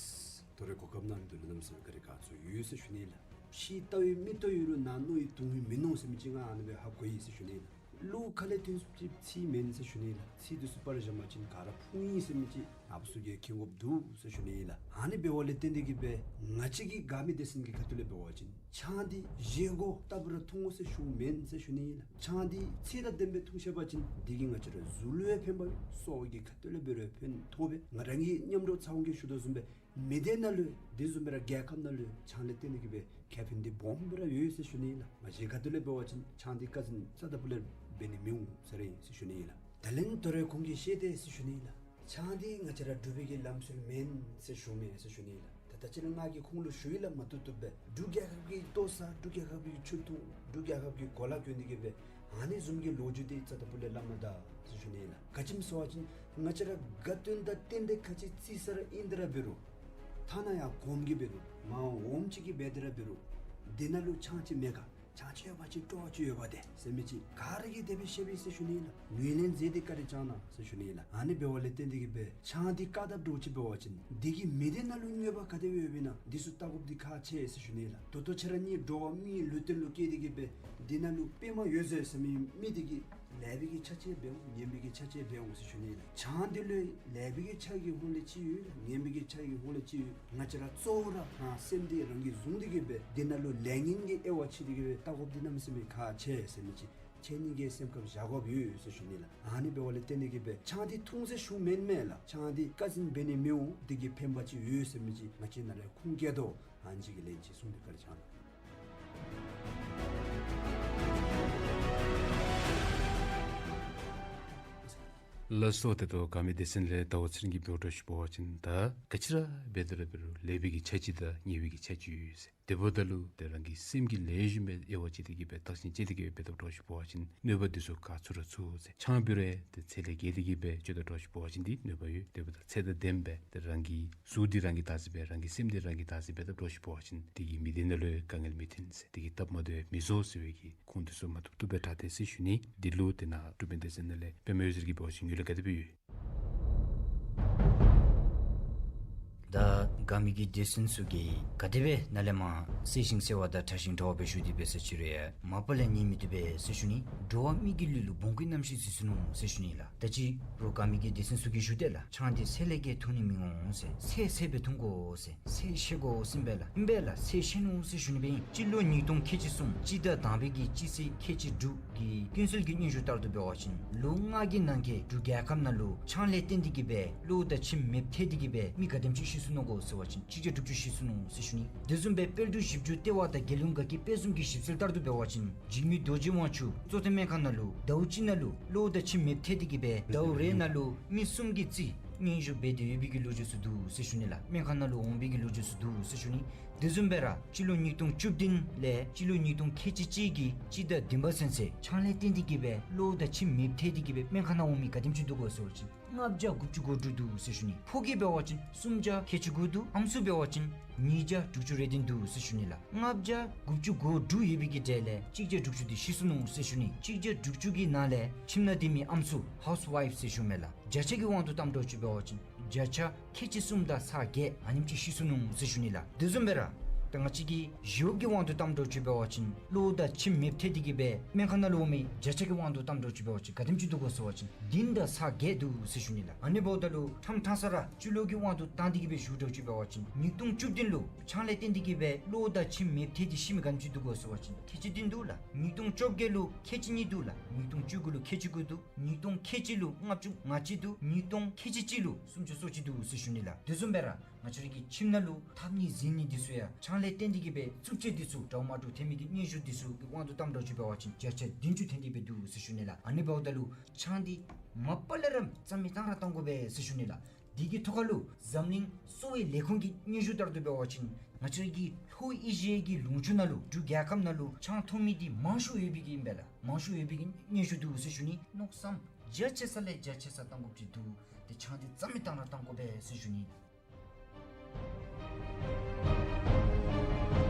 ད་རེས་གོ་སྐབས་གནང་མི་འདི་ལུ་གནམ་མེད་ས་མེད་བཀའ་དྲིན་དགའ་ཚོར་ཡོད་ཟེར་ཞུ་ནི་ལགས། ཕྱི་ལྟ་བའི་མིག་ལྟ་ཡོད་རུང་ནང་མནོ་བའི་དོན་ཧིང་མིན་ནུག་ཟེར་མི་ཅིག་ང་ཨ་ནི་སྦེ་ཧ་གོ་ཡི་ཟེར་ཞུ་ནི་ལགས། གླུ་ཁ་ལས་ཐོན་ཚུགས་ཅིག་ཚིག་མེན་ཟེར་ཞུ་ནི་ལགས། ཚིག་འདི་ཚུ་པར་བཞག་པ་ཅིན་ག་ར་ཕུང་ཡི་ཟེར་མི་ཅིག་ནཱ་བུ་ཚུ་གིས་མཁྱེན་དགོཔ་འདུག་ཟེར་ཞུ་ནི་ལགས། ཨ་ནི་འབདཝ་ལས་བརྟེན་ཏེ་གི་སྦེ་ང་བཅས་ཀྱི་དགའ་མི་སྡེ་ཚན་གྱི་ཁ་ཐུག་ལས་འབད་བ་ཅིན་ཆང་འདི་བཞེས་དགོ་ལྟ་བུ་ར་འཐུང་དགོ་ཟེར་ཞུཝ་མེན་ཟེར་ཞུ་ནི་ལགས། ཆང་འདི་ཚད་དང་ལྡནམ་སྦེ་འཐུང་ཤེས་པ་ཅིན་འདི་གིས་ང་བཅས་རའི་གཟུགས་ལུ་ཡང་ཕན་པ་ཡོད། གསོ་བ་གི་ཁ་ཐུག་ལས་འབད་རུང་ཕན་ཐོགས་པས། ང་རང་གི་མཉམ་རོགས་ཚེ་དབང་གིས་ཞུ་དོ་བཟུམ་སྦེ་མི་སྡེ་ནང་ལུ་དེ་བཟུམ་སྦེ་ར་རྒྱལ་ཁབ་ནང་ལུ་ཆང་ལས་བརྟེན་ཏེ་གི་སྦེ་ཁེ་ཕན་འདི་སྦོམ་སྦེ་ར་ཡོད་ཟེར་ཞུ་ནི་ལགས། ང་བཅས་ཁ་ཐུག་ལས་འབད་བ་ཅིན་ཆང་འདི་ཁ་ཟས་རྩ་དང་ཕུ་ལས་འབད་ནི་མི་འོང་ཟེར་ཟེར་ཞུ་ནི་ལགས། ད་ལན་ད་རེས་ཁོང་གིས་བཤད་དེས་ཟེར་ཞུ་ནི་ལགས། ཆང་འདི་ང་བཅས་ར་འབྲུག་པའི་གི་ལམ་སྲོལ་མེན་ཟེར་ཞུཝ་མས་ཟེར་ཞུ་ནི་ལགས། ད་ ད་ཅི་ར་ང་གིས་ཁོང་ལུ་ཞུ་ཡི་ལགས། མ་བཏུབ་བཏུབ་སྦེ་འབྲུག་རྒྱལ་ཁབ་ཀྱི་ལྟོ་ས་འབྲུག་རྒྱལ་ཁབ་ཀྱི་ཆུ་འཐུང་འབྲུག་རྒྱལ་ཁབ་ཀྱི་གོ་ལ་གྱོན་ཏེ་གི་སྦེ་ཨ་ནི་བཟུམ་གྱི་ལོ་རྒྱུས་འདི་རྩ་ལྟ་བུ་ལས་སླབ་མ་ད་ཟེར་ཞུ་ནི་ལགས། ག་ཅི་སྨོ་ཟེར་བ་ཅིན་ང་བཅས་ར་དགའ་སྟོན་དང་རྟེན་འབྲེལ་ག་ཅི་རྩི་ས་ར་ཨིན་ཏེ་ར་འབད་རུང་ཐ་ན་ཡང་གོངམ་གིས་འབད་རུང་མར་འོགམ་ཅིག་གིས་འབད་དེ་ར་འབད་རུང་འདི་ནང་ལུ་ཆང་ཅིག་མེད་ག། ཆང་ཅིག་ཡོད་པ་ཅིན་སྤྲོ་བ་ཅིག་ཡོདཔ་འདི་ཟེར་མི་ཅིག་ག་ར་གིས་དེ་སྦེ་ཤེས་པས་ཟེར་ཞུ་ནི་ལགས། ངོས་ལེན་མཛད་དེ་བཀའ་དྲིན་བསྐྱང་གནང་ཟེར་ཞུ་ནི་ལགས། ཨ་ནི་འབདཝ་ལས་བརྟེན་ཏེ་གི་སྦེ་ཆང་འདི་བཀག་དཔ་འདྲཝ་ཅིག་འབད་བ་ཅིན་འདི་གིས་མི་སྡེ་ནང་ལུ་གནོད་པ་ག་དེ་སྦེ་ཡོདཔ་ཨིན་ན་འདི་ཚུ་བལྟ་དགོཔ་འདི་ཁག་ཆེ་ཟེར་ཞུ་ནི་ལགས། ད་ལྟོ་ཁྱེད་ར་གཉིས་འགྲོ་བ་མིའི་ལུས་རྟེན་ལུ་སྐྱེས་ཏེ་གི་སྦེ་འདི་ནང་ལུ་པདྨ་འོད་ཟེར་ཟེར་མི་མི་འདི་གིས་ལེགས་པའི་གི་ཆ་ཅིག་འབད་འོང་ངན་པའི་གི་ཆ་ཅིག་འབད་འོང་ཟེར་ཞུ་ནི་ལགས། ཆང་འདི་ལུ་ལེགས་པའི་གི་ཆ་གི་ཧོང་ལས་ཅིག་ཡོད་ལགས། ངན་པའི་གི་ཆ་གི་ཧོང་ལས་ཅིག་ཡོད། ང་བཅས་ར་གཙོ་བོ་ར་ཧང་སེམས་འདི་རང་གིས་བཟུང་སྟེ་གི་སྦེ་འདི་ནང་ལུ་ལས་ངན་གྱི་དབྱེ་བ་ཕྱེ་སྟེ་གི་སྦེ་བལྟ་དགོཔ་འདི་གནམ་མེད་ས་མེད་ཁག་ཆེ་ཟེར་མི་ཅིག་ཁྱེད་གཉིས་ཀྱིས་སེམས་ཁར་བཞག་དགོཔ་ཡོད་ཟེར་ཞུ་ནི་ལགས། ཨ་ནི་འབདཝ་ལས་བརྟེན་ཏེ་གི་སྦེ་ཆང་འདི་འཐུང་ཟེར་ཞུཝ་མེན་མས་ལགས། ཆང་འདི་བཀག་འཛིན་འབད་ནི་མི་འོང་། འདི་གིས་ཕན་པ་ཅིག་ཡོད་ཟེར་མི་ཅིག་ང་བཅས་ནང་ལས་ཁུངས་བཀལ་དོ། ཨ་ནི་ཅིག་གི་ལན་ཅིག་གསུངས་ཏེ་བཀའ་དྲིན་བསྐྱང་གནང་། ལགས་སོ། ཏེ་ད་དགའ་མི་སྡེ་ཚན་ལས་ཟླ་བ་ཚེ་རིང་གིས་འབད་དོ་ཞུ་བ་ཅིན་ད་ག་ཅི་ར་འབད་དེ་ར་འབད་རུང་ལེགས་པའི་གི་ཆ་ཅིག་དང་ངན་པའི་གི་ཆ་ཅིག་ཡོད་ཟེར། དེ་འབདཝ་ད་ལུ་ཏེ་རང་གི་སེམས་ཀྱི་ལེགས་ཤོམ་སྦེ་དབྱེ་བ་ཕྱེ་སྟེ་གི་སྦེ་བརྟག་ཞིབ་དཔྱད་དེ་གི་སྦེ་འབད་དོ་ཞུ་བ་ཅིན་གནོད་པ་འདི་ཚུ་ག་ཚུད་ར་ཚུད་ཟེར། ཆང་འབད་རུང་ཏེ་ཚད་ལས་བརྒལ་ཏེ་གི་སྦེ་སྤྱོད་དོ་ཞུ་བ་ཅིན་འདི་གནོད་པ་ཡོད། དེ་འབདཝ་ད་ཚད་དང་ལྡནམ་སྦེ་ཏེ་རང་གི་གཟུགས་འདི་རང་གིས་བདག་འཛིན་འབད་རང་གི་སེམས་འདི་རང་གིས་བདག་འཛིན་འབད་དོ་ཞུ་བ་ཅིན་འདི་གིས་མི་སྡེ་ནང་ལུ་དཀའ་ངལ་མི་འཐོན་ཟེར། འདི་གིས་སྟབས་མ་བདེཝ་མི་བཟོ་ཟེར་བའི་གི་ཁུངས་འདི་ཚུ་མ་བཏུབ་བཏུབ་སྦེ་དྲངས་ཏེ་ཟེར་ཞུ་ནི། འདི་ལུ་ཏེ་ནཱ་འབྲུག་མི་སྡེ་ཚན་ནང་ལས་པདྨ་འོད་ཟེར་གྱིས་འབད་བ་ཅིན་ངོས་ལས་ག་དེ་སྦེ་ཡོད། ད་དགའ་མི་གི་སྡེ་ཚན་ཚུ་གིས་ག་དེ་སྦེ་ནཱ་ལས་མར་གསལ་ཞིང་གསལ་བ་དང་ཕྲ་ཞིང་ཕྲ་བ་སྦེ་ཞུ་སྟེ་འབད་ས་ཅི་རུང་ཡང་མ་པ་ལས་ཉན་མི་བཏུབ་པས་ཟེར་ཞུ་ནི། འགྲོ་བ་མི་གི་ལུས་ལུ་བོང་ཀུའི་རྣམ་ཤེས་བཟོ་ཚུགས་ནུག་ཟེར་ཞུ་ནི་ལགས། ད་ཅི་རུང་དགའ་མི་གི་སྡེ་ཚན་ཚུ་གིས་ཞུ་དེས་ལགས། ཆང་འདི་ཚད་ལས་བརྒལ་འཐུང་ནི་མི་འོང་ཟེར། ཚད་ཚད་སྦེ་འཐུང་དགོ་ཟེར། ཚད་ཤེས་དགོ་ཟེར་ཨིན་པས་ལགས། ཨིན་པས་ལགས། ཚད་ཤེས་ནུག་ཟེར་ཞུ་ནི་སྦེ་ཨིན། སྤྱི་ལོ་ཉིས་སྟོང་ཁལ་གཅིག་གསུམ་སྤྱི་ཟླ་དང་པའི་གི་སྤྱི་ཚེས་ཁལ་གཅིག་དྲུག་གི་ཀུན་གསལ་གྱི་སྙན་ཞུ་ལྟར་དུ་འབད་བ་ཅིན་ལོ་ལྔ་གི་ནང་འཁོད་འབྲུག་རྒྱལ་ཁབ་ནང་ལུ་ཆང་ལས་བརྟེན་ཏེ་གི་སྦེ་གློ་དང་མཆིནམ་མེདཔ་ཐལ་ཏེ་གི་སྦེ་མི་ག་དེམ་ཅིག་ཤི་སོ་ནུག་གོ་ཟེར་བ་ཅིན་གཅིག་བརྒྱ་དྲུག་ཅུ་ཤི་སོ་ནུག་ཟེར་ཞུ་ནི། དེ་བཟུམ་སྦེ་དཔལ་འབྲུག་ཞིབ་འཇུག་ལྟེ་བ་དང་རྒྱལ་ཡོངས་དགའ་སྐྱིད་དཔལ་འཛོམས་ཀྱི་ཞིབ་འཚོལ་ལྟར་དུ་འབད་བ་ཅིན་འཇིགས་མེད་རྡོ་རྗེ་དབང་ཕྱུག་གཙོ་བསྟེན་སྨན་ཁང་ནང་ལུ་ཟླཝ་གཅིག་ནང་ལུ་གློ་དང་མཆིནམ་མེདཔ་ཐལ་ཏེ་གི་སྦེ་ཟླཝ་རེ་ནང་ལུ་མི་གསུམ་གྱིས་རྩིས་སྙན་ཞུ་འབད་དེ་ཡོད་པའི་གི་ལོ་རྒྱུས་ཚུ་འདུག་ཟེར་ཞུ་ནི་ལགས། སྨན་ཁང་ནང་ལུ་འོང་པའི་གི་ལོ་རྒྱུས་ཚུ་འདུག་ཟེར་ཞུ་ནི། དེ་བཟུམ་སྦེ་ར་སྤྱི་ལོ་ཉིས་སྟོང་བཅུ་བདུན་ལས་སྤྱི་ལོ་ཉིས་སྟོང་ཁལ་གཅིག་གཅིག་གི་སྤྱི་ཟླ་བདུན་པ་ཚུན་ཚོད་ཆང་ལས་བརྟེན་ཏེ་གི་སྦེ་གློ་དང་མཆིནམ་མེདཔ་ཐལ་ཏེ་གི་སྦེ་སྨན་ཁང་ནང་འོང་མི་ག་དེམ་ཅིག་འདུག་གོ་ཟེར་བ་ཅིན་ལྔ་བརྒྱ་དགུ་བཅུ་གོ་དྲུག་འདུག་ཟེར་ཞུ་ནི། ཕོ་སྐྱེས་འབད་བ་ཅིན་སུམ་བརྒྱ་ཁལ་གཅིག་དགུ་འདུག། ཨམ་སྲུ་འབད་བ་ཅིན་ཉིས་བརྒྱ་དྲུག་ཅུ་རེ་བདུན་འདུག་ཟེར་ཞུ་ནི་ལགས། ལྔ་བརྒྱ་དགུ་བཅུ་གོ་དྲུག་ཡོད་པའི་གི་གྲས་ལས་གཅིག་བརྒྱ་དྲུག་ཅུ་འདི་ཤི་སོ་ནུག་ཟེར་ཞུ་ནི། གཅིག་བརྒྱ་དྲུག་ཅུ་གི་ནང་ལས་ཁྱིམ་ནང་སྡོད་མི་ཨམ་སྲུ་ཧའུསི་ཝའིཕ་ཟེར་ཞུ་མི་ལགས། བརྒྱ་ཆ་གི་དབང་དུ་བཏངམ་འདྲཝ་ཅིག་འབད་བ་ཅིན་བརྒྱ་ཆ་ཁལ་གཅིག་གསུམ་དང་ཚག་བརྒྱད་ཨ་ནེམ་ཅིག་ཤི་སོ་ནུག་ཟེར་ཞུ་ནི་ལགས། དེ་བཟུམ་སྦེ་ར་ད་ང་བཅས་ཀྱི་ཞི་གཡོགཔ་གི་དབང་དུ་བཏངམ་འདྲཝ་ཅིག་འབད་བ་ཅིན་གློ་དང་མཆིནམ་མེདཔ་ཐལ་ཏེ་གི་སྦེ་སྨན་ཁང་ནང་ལུ་འོང་མི་བརྒྱ་ཆ་གི་དབང་དུ་བཏངམ་འདྲཝ་ཅིག་འབད་བ་ཅིན་ག་དེམ་ཅིག་འདུག་གོ་ཟེར་བ་ཅིན་བདུན་དང་ཚག་བརྒྱད་འདུག་ཟེར་ཞུ་ནི་ལགས། ཨ་ནི་འབདཝ་ད་ལུ་ཐམ་ཐང་ས་ར་སྤྱི་ལོ་གི་དབང་དུ་བཏང་སྟེ་གི་སྦེ་ཞུཝ་འདྲཝ་ཅིག་འབད་བ་ཅིན་ཉིས་སྟོང་བཅུ་བདུན་ལུ་ཆང་ལས་བརྟེན་ཏེ་གི་སྦེ་གློ་དང་མཆིནམ་མེདཔ་ཐལ་ཏེ་ཤི་མི་ག་དེམ་ཅིག་འདུག་གོ་ཟེར་བ་ཅིན་ཁལ་གཅིག་བདུན་འདུག་ལགས། ཉིས་སྟོང་བཅོ་བརྒྱད་ལུ་ཁལ་གཅིག་གཉིས་འདུག་ལགས། ཉིས་སྟོང་བཅུ་དགུ་ལུ་ཁལ་གཅིག་དགུ་འདུག། ཉིས་སྟོང་ཁལ་གཅིག་ལུ་ལྔ་བཅུ་ང་གཅིག་འདུག། ཉིས་སྟོང་ཁལ་གཅིག་གཅིག་ལུ་སུམ་ཅུ་སོ་གཅིག་འདུག་ཟེར་ཞུ་ནི་ལགས། དེ་བཟུམ་སྦེ་ར་ང་བཅས་རའི་གི་ཁྱིམ་ནང་ལུ་འཐབ་ནི་འཛིང་ནི་འདི་ཚུ་ཡང་ཆང་ལས་བརྟེན་ཏེ་གི་སྦེ་རྩུབ་སྤྱོད་འདི་ཚུ་འདྲཝ་མ་འདྲཝ་ཐོན་མི་གི་སྙན་ཞུ་འདི་ཚུ་གི་དབང་དུ་བཏངམ་འདྲཝ་ཅིག་འབད་བ་ཅིན་བརྒྱ་ཆ་བདུན་ཅུ་ཐོན་ཏེ་སྦེ་འདུག་ཟེར་ཞུ་ནི་ལགས། ཨ་ནི་འབདཝ་ད་ལུ་ཆང་འདི་མ་པ་ལས་ར་རྩ་མེད་བཏང་ར་བཏང་དགོ་པས་ཟེར་ཞུ་ནི་ལགས། དེ་གི་ཐོག་ཁར་ལུ་འཛམ་གླིང་གསོ་བའི་ལས་ཁུངས་ཀྱི་སྙན་ཞུ་ལྟར་དུ་འབད་བ་ཅིན་ང་བཅས་རའི་གི་ལྷོ་ཨེ་ཤི་ཡའི་གི་ལུང་ཕྱོགས་ནང་ལུ་འབྲུག་རྒྱལ་ཁབ་ནང་ལུ་ཆང་འཐུང་མི་འདི་མང་ཤོས་ཡོད་པའི་གི་ཨིན་པས་ལགས། མང་ཤོས་ཡོད་པའི་གི་སྙན་ཞུ་འདུག་ཟེར་ཞུ་ནི། མནོ་བསམ་རྒྱ་ཆེ་ས་ལས་རྒྱ་ཆེ་ས་བཏང་དགོཔ་ཅིག་འདུག། ཏེ་ཆང་འདི་རྩ་མེད་བཏང་ར་བཏང་དགོ་པས་ཟེར་ཞུ་ནི།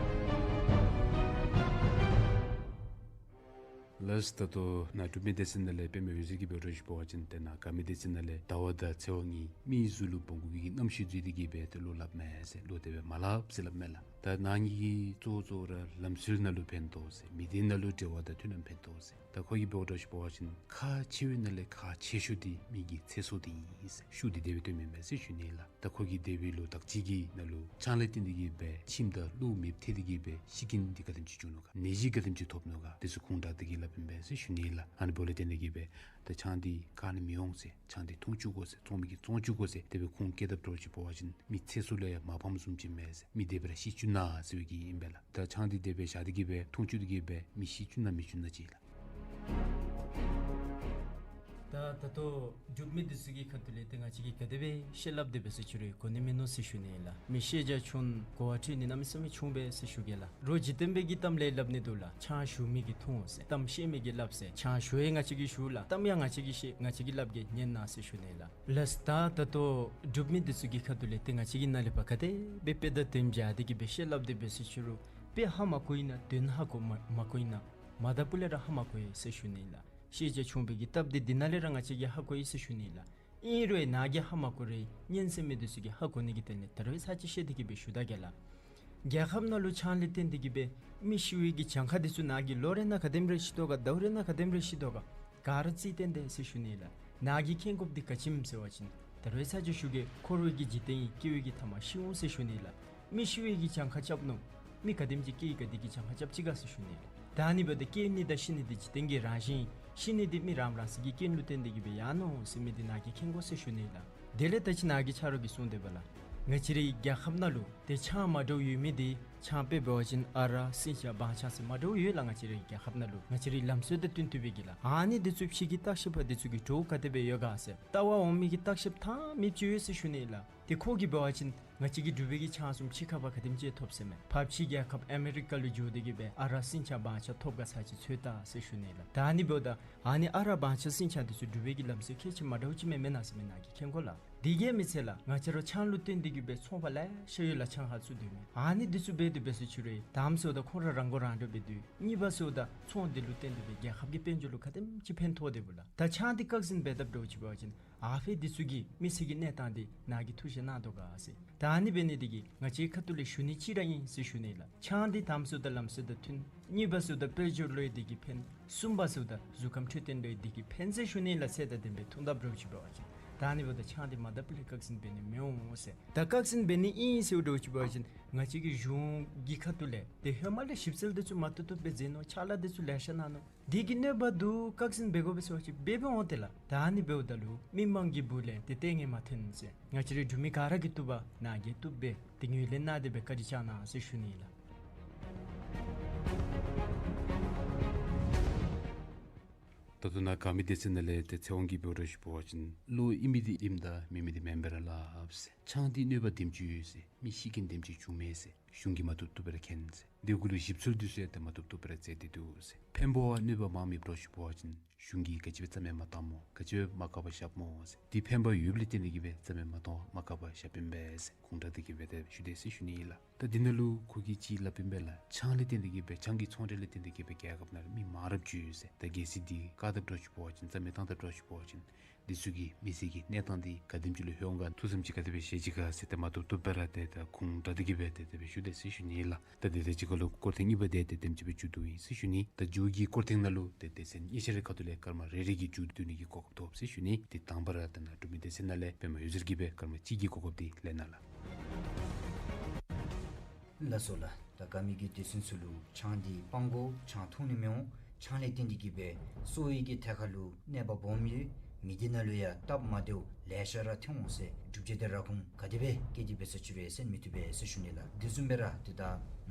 ལགས། ད་ལྟོ་ནཱ་འབྲུག་མི་སྡེ་ཚན་ནང་ལས་པདྨ་འོད་ཟེར་གྱིས་འབད་དོ་ཞུ་བ་ཅིན་ཏེ་ནཱ་དགའ་མི་སྡེ་ཚན་ནང་ལས་ཟླ་བ་དང་ཚེས་པ་གཉིས་མིའི་གཟུགས་ལུ་བོང་ཀུ་གི་རྣམ་ཤེས་འཛུལ་ཏེ་གི་སྦེ་ཏེ་གློ་སླབ་མས་ཟེར། གློ་དེ་སྦེ་མ་སླབ་ཟེར་སླབ་མས་ལགས། ད་ནཱ་གཉིས་ཀྱིས་གཙོ་བོ་གཙོ་བོ་ར་ལམ་སྲོལ་ནང་ལུ་ཕན་ཐོགས་ཟེར། མི་སྡེ་ནང་ལུ་འབྲེལ་བ་དང་མཐུན་ལམ་ཕན་ཐོགས་ཟེར། ད་ཁོ་གིས་འབད་དོ་ཞུ་བ་ཅིན་ཁག་ཆེ་བའི་ནང་ལས་ཁག་ཆེ་ཤོས་འདི་མི་གི་ཚེ་སྲོག་འདི་ཨིན་ཟེར། ཤུགས་འདི་དེ་སྦེ་སྟོནམ་ཨིན་མས་ཟེར་ཞུ་ནི་ལགས། ད་ཁོ་གིས་དེ་སྦེ་ལོ་དག་ཅིག་གི་ནང་ལུ་ཆང་ལས་བརྟེན་ཏེ་གི་སྦེ་མཆིནམ་དང་གློ་མེདཔ་ཐལ་ཏེ་གི་སྦེ་ཤི་རྐྱེན་འདི་ག་དེམ་ཅིག་བྱུང་ནུག་ག། ནད་གཞི་ག་དེམ་ཅིག་ཐོབ་ནུག་ག། དེ་ཚུ་ཁུངས་དྲངས་ཏེ་གི་སླབ་ཨིན་པས་ཟེར་ཞུ་ནི་ལགས། ཨ་ནི་འབདཝ་ལས་བརྟེན་ཏེ་གི་སྦེ་ད་ཆང་འདི་བཀག་ནི་མི་འོང་ཟེར། ཆང་འདི་འཐུང་བཅུག་དགོ་ཟེར། བཙོང་མི་གིས་བཙོང་བཅུག་དགོ་ཟེར། དེ་སྦེ་ཁུངས་བཀལ་དཔ་འདྲཝ་ཅིག་འབད་བ་ཅིན་མི་ཚེ་སྲོག་ལུ་ཡང་མ་ཕངམ་བཟུམ་ཅིག་མས་ཟེར། མི་དེ་སྦེ་ར་ཤི་བཅུག་ན་ཟེར་བའི་གི་ཨིན་པས་ལགས། ད་ཆང་འདི་དེ་སྦེ་བཞག་སྟེ་གི་སྦེ་འཐུང་བཅུག་སྟེ་གི་སྦེ་མི་ཤི་བཅུག་ན་མི་བཅུག་ན་ཅིག་ལགས། ད་ ད་ལྟོ་འབྲུག་མི་འདི་ཚུ་གི་ཁ་ཐུག་ལས་ཏེ་ང་བཅས་ཀྱིས་ག་དེ་སྦེ་བཤད་སླབ་སྟེ་འབད་ས་ཅིག་རུང་གོ་ནི་མིན་ནུག་ཟེར་ཞུ་ནི་ལགས། མི་ཤེས་བྱ་ཆུང་གོ་བ་འཕྲོད་ནི་གནམ་མེད་ས་མེད་ཆུང་པས་ཟེར་ཞུ་གེ་ལགས། རོགས་འཇིག་རྟེན་པའི་གི་གཏམ་ལས་སླབ་ནི་འདུག་ལགས། ཆང་ཞུ་མི་གིས་འཐུང་ཟེར། གཏམ་བཤད་མི་གིས་སླབ་ཟེར། ཆང་ཞུ་ཡང་ང་བཅས་ཀྱིས་ཞུ་ལགས། གཏམ་ཡང་ང་བཅས་ཀྱིས་བཤད། ང་བཅས་ཀྱིས་སླབ་གེ། ཉན་གནང་ཟེར་ཞུ་ནི་ལགས། ལགས་ད་ད་ལྟོ་འབྲུག་མི་འདི་ཚུ་གི་ཁ་ཐུག་ལས་ཏེ་ང་བཅས་ཀྱིས་ནཱ་ལས་ཕར་ག་དེ་སྦེ་དཔེ་དང་དོན་སྦྱར་ཏེ་གི་སྦེ་བཤད་སླབ་སྟེ་འབད་ས་ཅིག་རུང་དཔེ་ཧ་མ་གོ་ཡི་ན་དོན་ཧ་གོ་མ་མ་གོ་ཡི་ན་མ་ད་པུ་ལས་ར་ཧ་མ་གོ་ཡི་ཟེར་ཞུ་ནི་ལགས། ཤེས་བྱ་ཆུང་པའི་གི་སྟབས་བདེ་འདི་ནང་ལས་ར་ང་བཅས་ཀྱིས་ཧ་གོ་ཡི་ཟེར་ཞུ་ནི་ལགས། ཨིན་རུང་ནཱ་གིས་ཧ་མ་གོ་རུང་སྙན་གསན་མི་འདི་ཚུ་གིས་ཧ་གོ་ནི་གི་དོན་ལས་ད་རུང་ཚར་གཅིག་བཤད་དེ་གི་སྦེ་ཞུ་ད་གེ་ལགས། རྒྱལ་ཁབ་ནང་ལུ་ཆང་ལས་བརྟེན་ཏེ་གི་སྦེ་མི་ཤི་བའི་གི་གྱངས་ཁ་འདི་ཚུ་ནཱ་གིས་ལོ་རེ་ནང་ག་དེམ་རེ་ཤི་དོ་ག་ཟླཝ་རེ་ནང་ག་དེམ་རེ་ཤི་དོ་ག་ག་ར་རྩིས་བཏོན་ཏེ་ཟེར་ཞུ་ནི་ལགས། ནཱ་གིས་མཁྱེན་དགོཔ་འདི་ག་ཅི་སྨོ་ཟེར་བ་ཅིན་ད་རུང་ཚར་གཅིག་ཞུ་གེ། འཁོར་བའི་གི་འཇིག་རྟེན་ཨིན། སྐྱེ་བའི་གི་ཐ་མ་ཤི་འོང་ཟེར་ཞུ་ནི་ལགས། མི་ཤི་བའི་གི་གྱངས་ཁ་རྐྱབ་ནུག། མི་ག་དེམ་ཅིག་སྐྱེ་ཡི་ག་འདི་གི་གྱངས་ཁ་རྐྱབ་ཅི་ག་ཟེར་ཞུ་ནི་ལགས། ད་ཨ་ནི་འབདཝ་ད་སྐྱེ་ནི་དང་ཤི་ནི་འདི་འཇིག་རྟེན་གྱི་རང་བཞིན། ཤི་ནི་འདི་མི་རང་རང་སོའི་གི་རྐྱེན་ལུ་བརྟེན་ཏེ་གི་སྦེ་ཡར་ནུག་ཟེར་མི་འདི་ནཱ་གིས་མཁྱེན་དགོ་ཟེར་ཞུ་ནི་ལགས། དེ་ལས་ད་ཅི་ནཱ་གིས་ཆ་རོགས་ཀྱིས་གསུངས་ཏེ་འབདཝ་ལས་ང་བཅས་རའི་རྒྱལ་ཁབ་ནང་ལུ་ཏེ་ཆང་མ་འདྲཝ་ཡོད་མི་འདི་ཆང་དཔེ་འབད་བ་ཅིན་ཨ་རག་སྲིན་ཆང་བང་ཆང་ཟེར་མ་འདྲཝ་ཡོད་ལགས། ང་བཅས་རའི་རྒྱལ་ཁབ་ནང་ལུ་ང་བཅས་རའི་ལམ་སྲོལ་དང་བསྟུན་ཏེ་སྦེ་གི་ལགས། ཨ་ནི་འདི་ཚུ་ཕྱི་གི་བརྟག་ཞིབ་པ་འདི་ཚུ་གིས་བྲོཝ་ག་དེ་སྦེ་ཡོད་ག་ཟེར་ལྟ་བར་འོང་མི་གི་བརྟག་ཞིབ་ཐངས་མེདཔ་ཅིག་ཡོད་ཟེར་ཞུ་ནི་ལགས། ཏེ་ཁོ་གིས་འབད་བ་ཅིན་ང་བཅས་ཀྱིས་འབྲུག་པའི་གི་ཆང་བཟུམ་ཕྱི་ཁ་བ་ག་དེམ་ཅིག་ཐོབ་ཟེར་མས། ཕར་ཕྱི་རྒྱལ་ཁབ་ཨ་མི་རི་ཀ་ལུ་འགྱོ་སྟེ་གི་སྦེ་ཨ་རག་སྲིན་ཆང་བང་ཆང་ཐོབ་ག་ཚར་གཅིག་འཚོལ་ད་ཟེར་ཞུ་ནི་ལགས། ད་ཨ་ནི་འབདཝ་ད་ཨ་ནི་ཨ་རག་བང་ཆང་སྲིན་ཆང་འདི་ཚུ་འབྲུག་པའི་གི་ལམ་སྲོལ་ཁལ་གཅིག་མ་འདྲཝ་ཅིག་མས་མེན་ན་ཟེར་མི་ནཱ་གིས་མཁྱེན་དགོ་ལགས། དེ་གིས་མི་ཚད་ལགས། ང་བཅས་ར་ཆང་ལུ་བརྟེན་ཏེ་གི་སྦེ་ཚོང་པ་ལེ་ཤ་ཡོད་ལགས། ཆང་ཧ་ཚུ་སྡོད་མི། ཨ་ནི་འདི་ཚུ་འབད་དེ་འབད་ས་ཅིག་རུང་དམ་སྲི་དང་ཁོང་ར་རང་མགོ་རང་འདྲོངས་འབད་དེ། གཉིས་པ་སྲི་དང་ཚོང་འདི་ལུ་བརྟེན་ཏེ་སྦེ་རྒྱལ་ཁབ་ཀྱི་དཔལ་འབྱོར་ལུ་ག་དེམ་ཅིག་ཕན་ཐོགས་དེ་འབདཝ་ལགས། ད་ཆང་འདི་བཀག་འཛིན་འབད་དཔ་འདྲཝ་ཅིག་འབད་བ་ཅིན་ཨ་ཕི་འདི་ཚུ་གི་མི་སེར་གྱི་གནས་སྟངས་འདི་ནཱ་གིས་ཐུགས་བཞེས་གནང་དོ་ག་ཟེར། ད་ཨ་ནི་འབད་ནི་འདི་གིས་ང་བཅས་ཁ་ཐུག་ལས་ཞུ་ནི་ཅིག་ར་ཨིན་ཟེར་ཞུ་ནི་ལགས། ཆང་འདི་དམ་སྲི་དང་ལམ་སྲོལ་དང་མཐུན། གཉིས་པ་སྲི་དང་དཔལ་འབྱོར་ལུ་ཡང་འདི་གིས་ཕན། གསུམ་པ་སྲི་དང་གཟུགས་ཁམས་འཕྲོད་བསྟེན་ལུ་ཡང་འདི་གིས་ཕན་ཟེར་ཞུ་ནི་ལགས། ཚད་དང་ལྡན་པའི་འཐུང་དཔ་འདྲཝ་ཅིག་འབད་བ་ཅིན། ད་ཨ་ནི་འབདཝ་ད་ཆང་འདི་མ་ད་པུ་ལས་བཀག་འཛིན་འབད་ནི་མི་འོང་ཟེར། ད་བཀག་འཛིན་འབད་ནི་ཨིན་ཟེརཝ་འདྲཝ་ཅིག་འབད་བ་ཅིན་ང་བཅས་ཀྱི་གཞུང་གི་ཁ་ཐུག་ལས་ཏེ་ཧེ་མ་ལས་ཞིབ་འཚོལ་འདི་ཚུ་མ་བཏུབ་བཏུབ་སྦེ་མཛད་ནུག། ཕྱག་ལཱ་འདི་ཚུ་ལེ་ཤ་གནང་ནུག། འདི་གི་གནོད་པ་འདི་བཀག་འཛིན་འབད་དགོ་པས་ཟེར་བ་ཅིན་འབད་འབད་འོང་སྟེ་ལགས། ད་ཨ་ནི་འབདཝ་ད་ལུ་མི་མང་གི་སྦུག་ལས་ཏེ་ལྟས་ངན་མ་ཐོན་ཟེར། ང་བཅས་རའི་འབྲུག་མི་ག་ར་གིས་བཏུབ་པ་ནཱ་གིས་བཏུབ་པས། ཏེ་ངོས་ལེན་གནང་སྟེ་སྦེ་བཀའ་དྲིན་བསྐྱང་གནང་ཟེར་ཞུ་ནི་ལགས། ད་ལྟོ་ནཱ་ག་མི་སྡེ་ཚན་ནང་ལས་ཏེ་ཚེ་དབང་གིས་འབད་འདྲཝ་ཅིག་འབད་བ་ཅིན་བློ་ཨིན་མི་འདི་ཨིནམ་ད་མེན་མི་འདི་མེན་པར་སླབ་ཟེར། ཆང་འདི་གནོད་པ་དེམ་ཅིག་ཡོད་ཟེར། མི་ཤི་རྐྱེན་དེམ་ཅིག་བྱུངམ་མས་ཟེར། གཞུང་གིས་མ་བཏུབ་བཏུབ་སྦེ་ར་མཁྱེན་ཟེར། དེ་གུ་ལུ་ཞིབ་འཚོལ་འདི་ཚུ་ཡང་ཏེ་མ་བཏུབ་བཏུབ་སྦེ་ར་མཛད་དེ་འདུག་ཟེར། ཕན་པ་བ་གནོད་པ་མང་མི་འབད་འདྲཝ་ཅིག་འབད་བ་ཅིན་གཞུང་གིས་ག་ཅི་སྦེ་རྩ་མེད་མ་བཏངམ་སྨོ། ག་ཅི་སྦེ་མ་དགའ་བར་བཞགཔ་སྨོ་ཟེར། འདི་ཕན་པ་ཡོདཔ་ལས་བརྟེན་ཏེ་གི་སྦེ་རྩ་མེད་མ་བཏང་མ་དགའ་བར་བཞགཔ་ཨིན་པས་ཟེར་ཁུངས་དྲངས་ཏེ་གི་སྦེ་ཏེ་ཞུ་དེས་ཟེར་ཞུ་ནི་ཨིན་ལགས། ད་འདི་ནང་ལུ་ཁོ་གིས་ཅིག་སླབ་ཨིན་པས་ལགས། ཆང་ལས་བརྟེན་ཏེ་གི་སྦེ་ཆང་གི་ཚོང་འབྲེལ་ལས་བརྟེན་ཏེ་གི་སྦེ་རྒྱལ་ཁབ་ནང་ལུ་མི་མང་རབས་ཅིག་ཡོད་ཟེར། ད་གལ་སྲིད་འདི་བཀག་དཔ་འདྲཝ་ཅིག་འབད་བ་ཅིན་རྩ་མེད་བཏང་དཔ་འདྲཝ་ཅིག་འབད་བ་ཅིན་འདི་ཚུ་གི་མི་སེར་གྱི་གནས་སྟངས་འདི་ག་དེམ་ཅིག་ལུ་ལྷོད་འོང་ག། ཐུགས་བསམ་ཅིག་ག་དེ་སྦེ་བཞེས་ཅི་ག་ཟེར་ཏེ་མ་བཏུབ་བཏུབ་སྦེ་ར་ཏེ་ད་ཁུངས་དྲངས་ཏེ་གི་སྦེ་ཏེ་དེ་སྦེ་ཞུ་དེས་ཟེར་ཞུ་ནི་ཨིན་ལགས། ད་དེ་དང་གཅིག་ཁར་ལུ་སྐོར་ཐེངས་གཉིས་པ་འདི་ཏེ་དེམ་ཅིག་སྦེ་མཇུག་བསྡུ་ཡི་ཟེར་ཞུ་ནི། ད་མཇུག་གི་སྐོར་ཐེངས་ནང་ལུ་ཏེ་སྡེ་ཚན་གཉིས་ཆ་རའི་ཁ་ཐུག་ལས་སྐར་མ་རེ་རེ་གི་མཇུག་བསྡུ་ནི་གི་གོ་སྐབས་ཐོབ་ཟེར་ཞུ་ནི། ཏེ་དང་པ་ར་ད་ནཱ་འབྲུག་མི་སྡེ་ཚན་ནང་ལས་པདྨ་འོད་ཟེར་གྱིས་སྦེ་སྐར་མ་གཅིག་གི་གོ་སྐབས་འདི་ལེན་གནང་ལགས། ལགས་སོ་ལགས། ད་ག་མི་གི་སྡེ་ཚན་ཚུ་ལུ་ཆང་འདི་སྤང་དགོ། ཆང་འཐུང་ནི་མི་འོང་། ཆང་ལས་བརྟེན་ཏེ་གི་སྦེ་གསོ་བའི་གི་ཐད་ཁར་ལུ་གནོད་པ་སྦོམ་ཡོད། མི་སྡེ་ནང་ལུ་ཡང་སྟབས་མ་བདེཝ་ལེ་ཤ་ར་ཐོན་འོང་ཟེར། སྒྲུབ་བྱེད་དང་ར་ཁུངས་ག་དེ་སྦེ་བཀལ་ཏེ་འབད་ས་ཅིག་རུང་ཟེར་མི་བཏུབ་པས་ཟེར་ཞུ་ནི་ལགས། དེ་བཟུམ་སྦེ་ར་ཏེ་ད་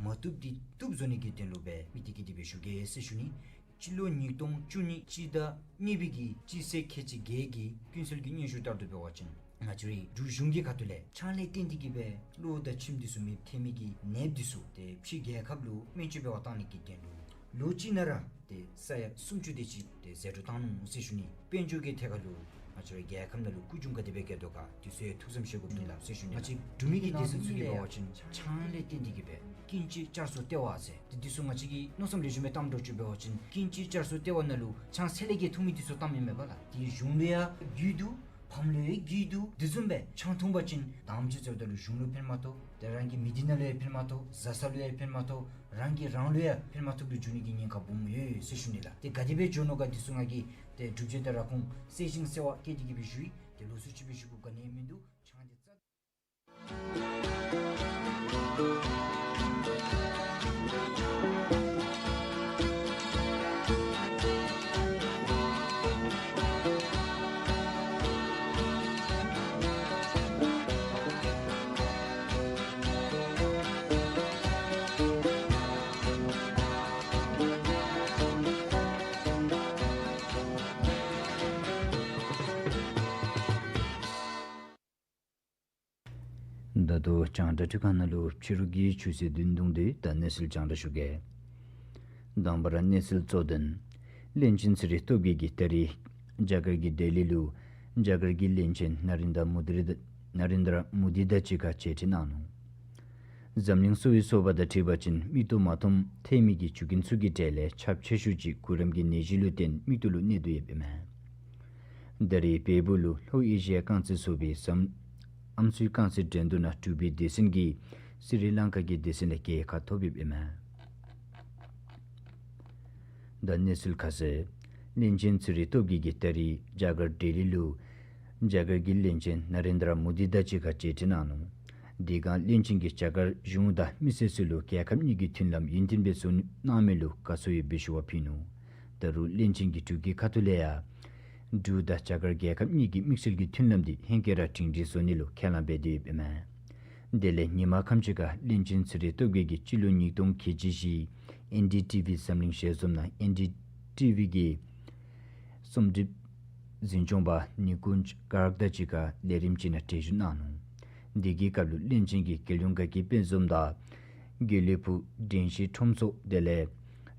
མ་བཏུབ་འདི་བཏུབ་བཟོ་ནི་གི་དོན་ལུ་སྦེ་མི་སྡེ་གིས་དེ་སྦེ་ཞུ་གེ་ཟེར་ཞུ་ནི། སྤྱི་ལོ་ཉིས་སྟོང་བཅུ་གཉིས་སྤྱི་ཟླ་གཉིས་པའི་གི་སྤྱི་ཚེས་ཁལ་གཅིག་བརྒྱད་ཀྱི་ཀུན་གསལ་གྱི་སྙན་ཞུ་ལྟར་དུ་འབད་བ་ཅིན་ང་བཅས་རའི་འབྲུག་གཞུང་གི་ཁ་ཐུག་ལས་ཆང་ལས་བརྟེན་ཏེ་གི་སྦེ་གློ་དང་མཆིནམ་འདི་ཚུ་མེདཔ་ཐལ་མི་གི་ནདཔ་འདི་ཚུ་ཏེ་ཕྱི་རྒྱལ་ཁབ་ལུ་སྨན་བཅོས་འབད་བར་བཏང་ནི་གི་དོན་ལུ་ལོ་གཅིག་ནང་ར་ཏེ་ས་ཡ་སུམ་ཅུ་དེ་ཅིག་ཏེ་ཟད་འགྲོ་བཏང་ནུག་ཟེར་ཞུ་ནི། དཔལ་འབྱོར་གྱི་ཐད་ཁར་ལུ་ང་བཅས་རའི་རྒྱལ་ཁབ་ནང་ལུ་སྐུ་གྱོང་ག་དེ་སྦེ་བཀལ་དོ་ག་འདི་ཚུ་ཡང་ཐུགས་བསམ་བཞེས་དགོཔ་ཨིན་ལགས་ཟེར་ཞུ་ནི། ང་བཅས་འབྲུག་མི་གི་སྡེ་ཚན་ཚུ་གིས་འབད་བ་ཅིན་ཆང་ལས་བརྟེན་ཏེ་གི་སྦེ་ཀུན་སྤྱོད་བསྐྱར་གསོ་ལྟེ་བ་ཟེར་ཏེ་འདི་ཚུ་ང་བཅས་ཀྱིས་མནོ་བསམ་ལེགས་ཤོམ་སྦེ་བཏངམ་འདྲཝ་ཅིག་འབད་བ་ཅིན་ཀུན་སྤྱོད་བསྐྱར་གསོ་ལྟེ་བ་ནང་ལུ་ཆང་ཚད་ལས་བརྒལ་འཐུང་མི་འདི་ཚུ་བཏངམ་ཨིན་མས་པ་ལགས། དེ་གིས་གཞུང་ལུ་ཡང་རྒུད་འདུག། ཕམ་ལུ་ཡང་རྒུད་འདུག། དེ་བཟུམ་སྦེ་ཆང་འཐུང་པ་ཅིན་དམ་ཆོས་ཟེརཝ་ད་ལུ་གཞུང་ལུ་ཕན་མ་ཐོགས། ཏེ་རང་གི་མི་སྡེ་ནང་ལུ་ཡང་ཕན་མ་ཐོགས། བཟའ་ཚང་ལུ་ཡང་ཕན་མ་ཐོགས། རང་གིས་རང་ལུ་ཡང་ཕན་མ་ཐོགསཔ་སྦེ་འགྱོ་ནི་གི་ཉེན་ཁ་སྦོམ་ཡོད་ཟེར་ཞུ་ནི་ལགས། ཏེ་ག་དེ་སྦེ་འགྱོ་ནུག་ག་འདི་ཚུ་ང་གིས་ཏེ་སྒྲུབ་བྱེད་དང་ར་ཁུངས་གསལ་ཞིང་གསལ་བ་བཀོད་དེ་གི་སྦེ་ཞུ་ཡི། ཏེ་ལོགས་སུ་ཅིག་སྦེ་ཞུ་དགོཔ་ག་ནི་མིན་འདུག། ཆང་འདི་རྩ། ད་ལྟོ་རྒྱང་བསྒྲགས་འཕྲུལ་ཁང་ནང་ལུ་ཕྱི་རུ་གི་ཆུ་ཚོད་བདུན་བརྡུངས་ཏེ་ད་གནས་ཚུལ་རྒྱང་བསྒྲགས་ཞུ་གེ། དང་པ་ར་གནས་ཚུལ་གཙོ་དོན། བློན་ཆེན་ཚེ་རིང་སྟོབས་རྒྱས་ཀྱིས་ད་རིས་རྒྱ་གར་གྱི་ལྡི་ལི་ལུ་རྒྱ་གར་གྱི་བློན་ཆེན་ན་རེན་དྲ་མོ་དི་རེ་ན་རེན་དྲ་མོ་དི་དང་གཅིག་ཁར་མཇལ་འཕྲད་གནང་ནུག། འཛམ་གླིང་གསོ་བའི་ཚོགས་པ་དང་འཁྲིལ་བ་ཅིན་མིག་ཏོ་མ་མཐོང་ཐལ་མི་གི་རྒྱུ་རྐྱེན་ཚུ་གི་གྲས་ལས་ཁྱབ་ཆེ་ཤོས་ཅིག་གུ་རམ་གྱི་ནད་གཞི་ལུ་བརྟེན་མིག་ཏོ་ལུ་གནོད་དོ་ཡོདཔ་ཨིན་མས། ད་རིས་བལ་པོ་ལུ་ལྷོ་ཨེ་ཤི་ཡ་རྐང་རྩེད་ཚོགས་པའི་ཟམ་ཨམ་སྲུའི་རྐང་རྩེད་འགྲན་བསྡུར་ནང་འབྲུག་པའི་སྡེ་ཚན་གྱིས་སི་རི་ལང་ཀ་གི་སྡེ་ཚན་ལས་རྒྱལ་ཁ་ཐོབ་ཡོདཔ་ཨིན་མས། ད་གནས་ཚུལ་ཁ་གསལ། བློན་ཆེན་ཚེ་རིང་སྟོབས་རྒྱས་ཀྱིས་ད་རིས་རྒྱ་གར་ལྡི་ལི་ལུ་རྒྱ་གར་གྱི་བློན་ཆེན་ན་རེན་དྲ་མོ་དི་དང་གཅིག་ཁར་མཇལ་འཕྲད་གནང་ནུག། དེ་སྒང་བློན་ཆེན་གྱིས་རྒྱ་གར་གཞུང་དང་མི་སེར་ཚུ་ལུ་རྒྱལ་ཁབ་གཉིས་ཀྱི་མཐུན་ལམ་ཡུན་བརྟན་སྦེ་བཟོ་གནང་མི་ལུ་དགའ་ཚོར་ཡོད་པའི་ཞུ་བ་ཕུལ་ནུག། ད་རུང་བློན་ཆེན་གྱིས་འབྲུག་གི་ཁ་ཐུག་ལས་ཡང་འབྲུག་དང་རྒྱ་གར་རྒྱལ་ཁབ་གཉིས་ཀྱི་དམིགས་བསལ་གྱི་མཐུན་ལམ་འདི་ཧེང་སྐལ་ར་སྒྲིང་སྒྲིང་བཟོ་ནི་ལུ་ཁས་བླངས་འབད་དེ་ཡོདཔ་ཨིན་མས། དེ་ལས་ཉིན་མ་ཁམས་ཅིག་ཁར་བློན་ཆེན་ཚེ་རིང་སྟོབས་རྒྱས་ཀྱིས་སྤྱི་ལོ་ཉིས་སྟོང་ཁལ་གཅིག་བཞི་ཨེན་ཌི་ཊི་ཝི་འཛམ་གླིང་ཞལ་འཛོམས་ནང་ཨེན་ཌི་ཊི་ཝི་གི་རྩོམ་སྒྲིག་འཛིན་སྐྱོང་པ་ནི་ཀུན་ཇ་གཱརག་དང་གཅིག་ཁར་ལས་རིམ་ཅིག་ནང་གྲལ་བཞུགས་གནང་ནུག། དེ་གི་སྐབས་ལུ་བློན་ཆེན་གྱིས་རྒྱལ་ཡོངས་དགའ་སྐྱིད་དཔལ་འཛོམས་དང་དགེ་ལེགས་ཕུག་དྲན་ཤེས་ཁྲོམ་ཚོགས་དེ་ལས་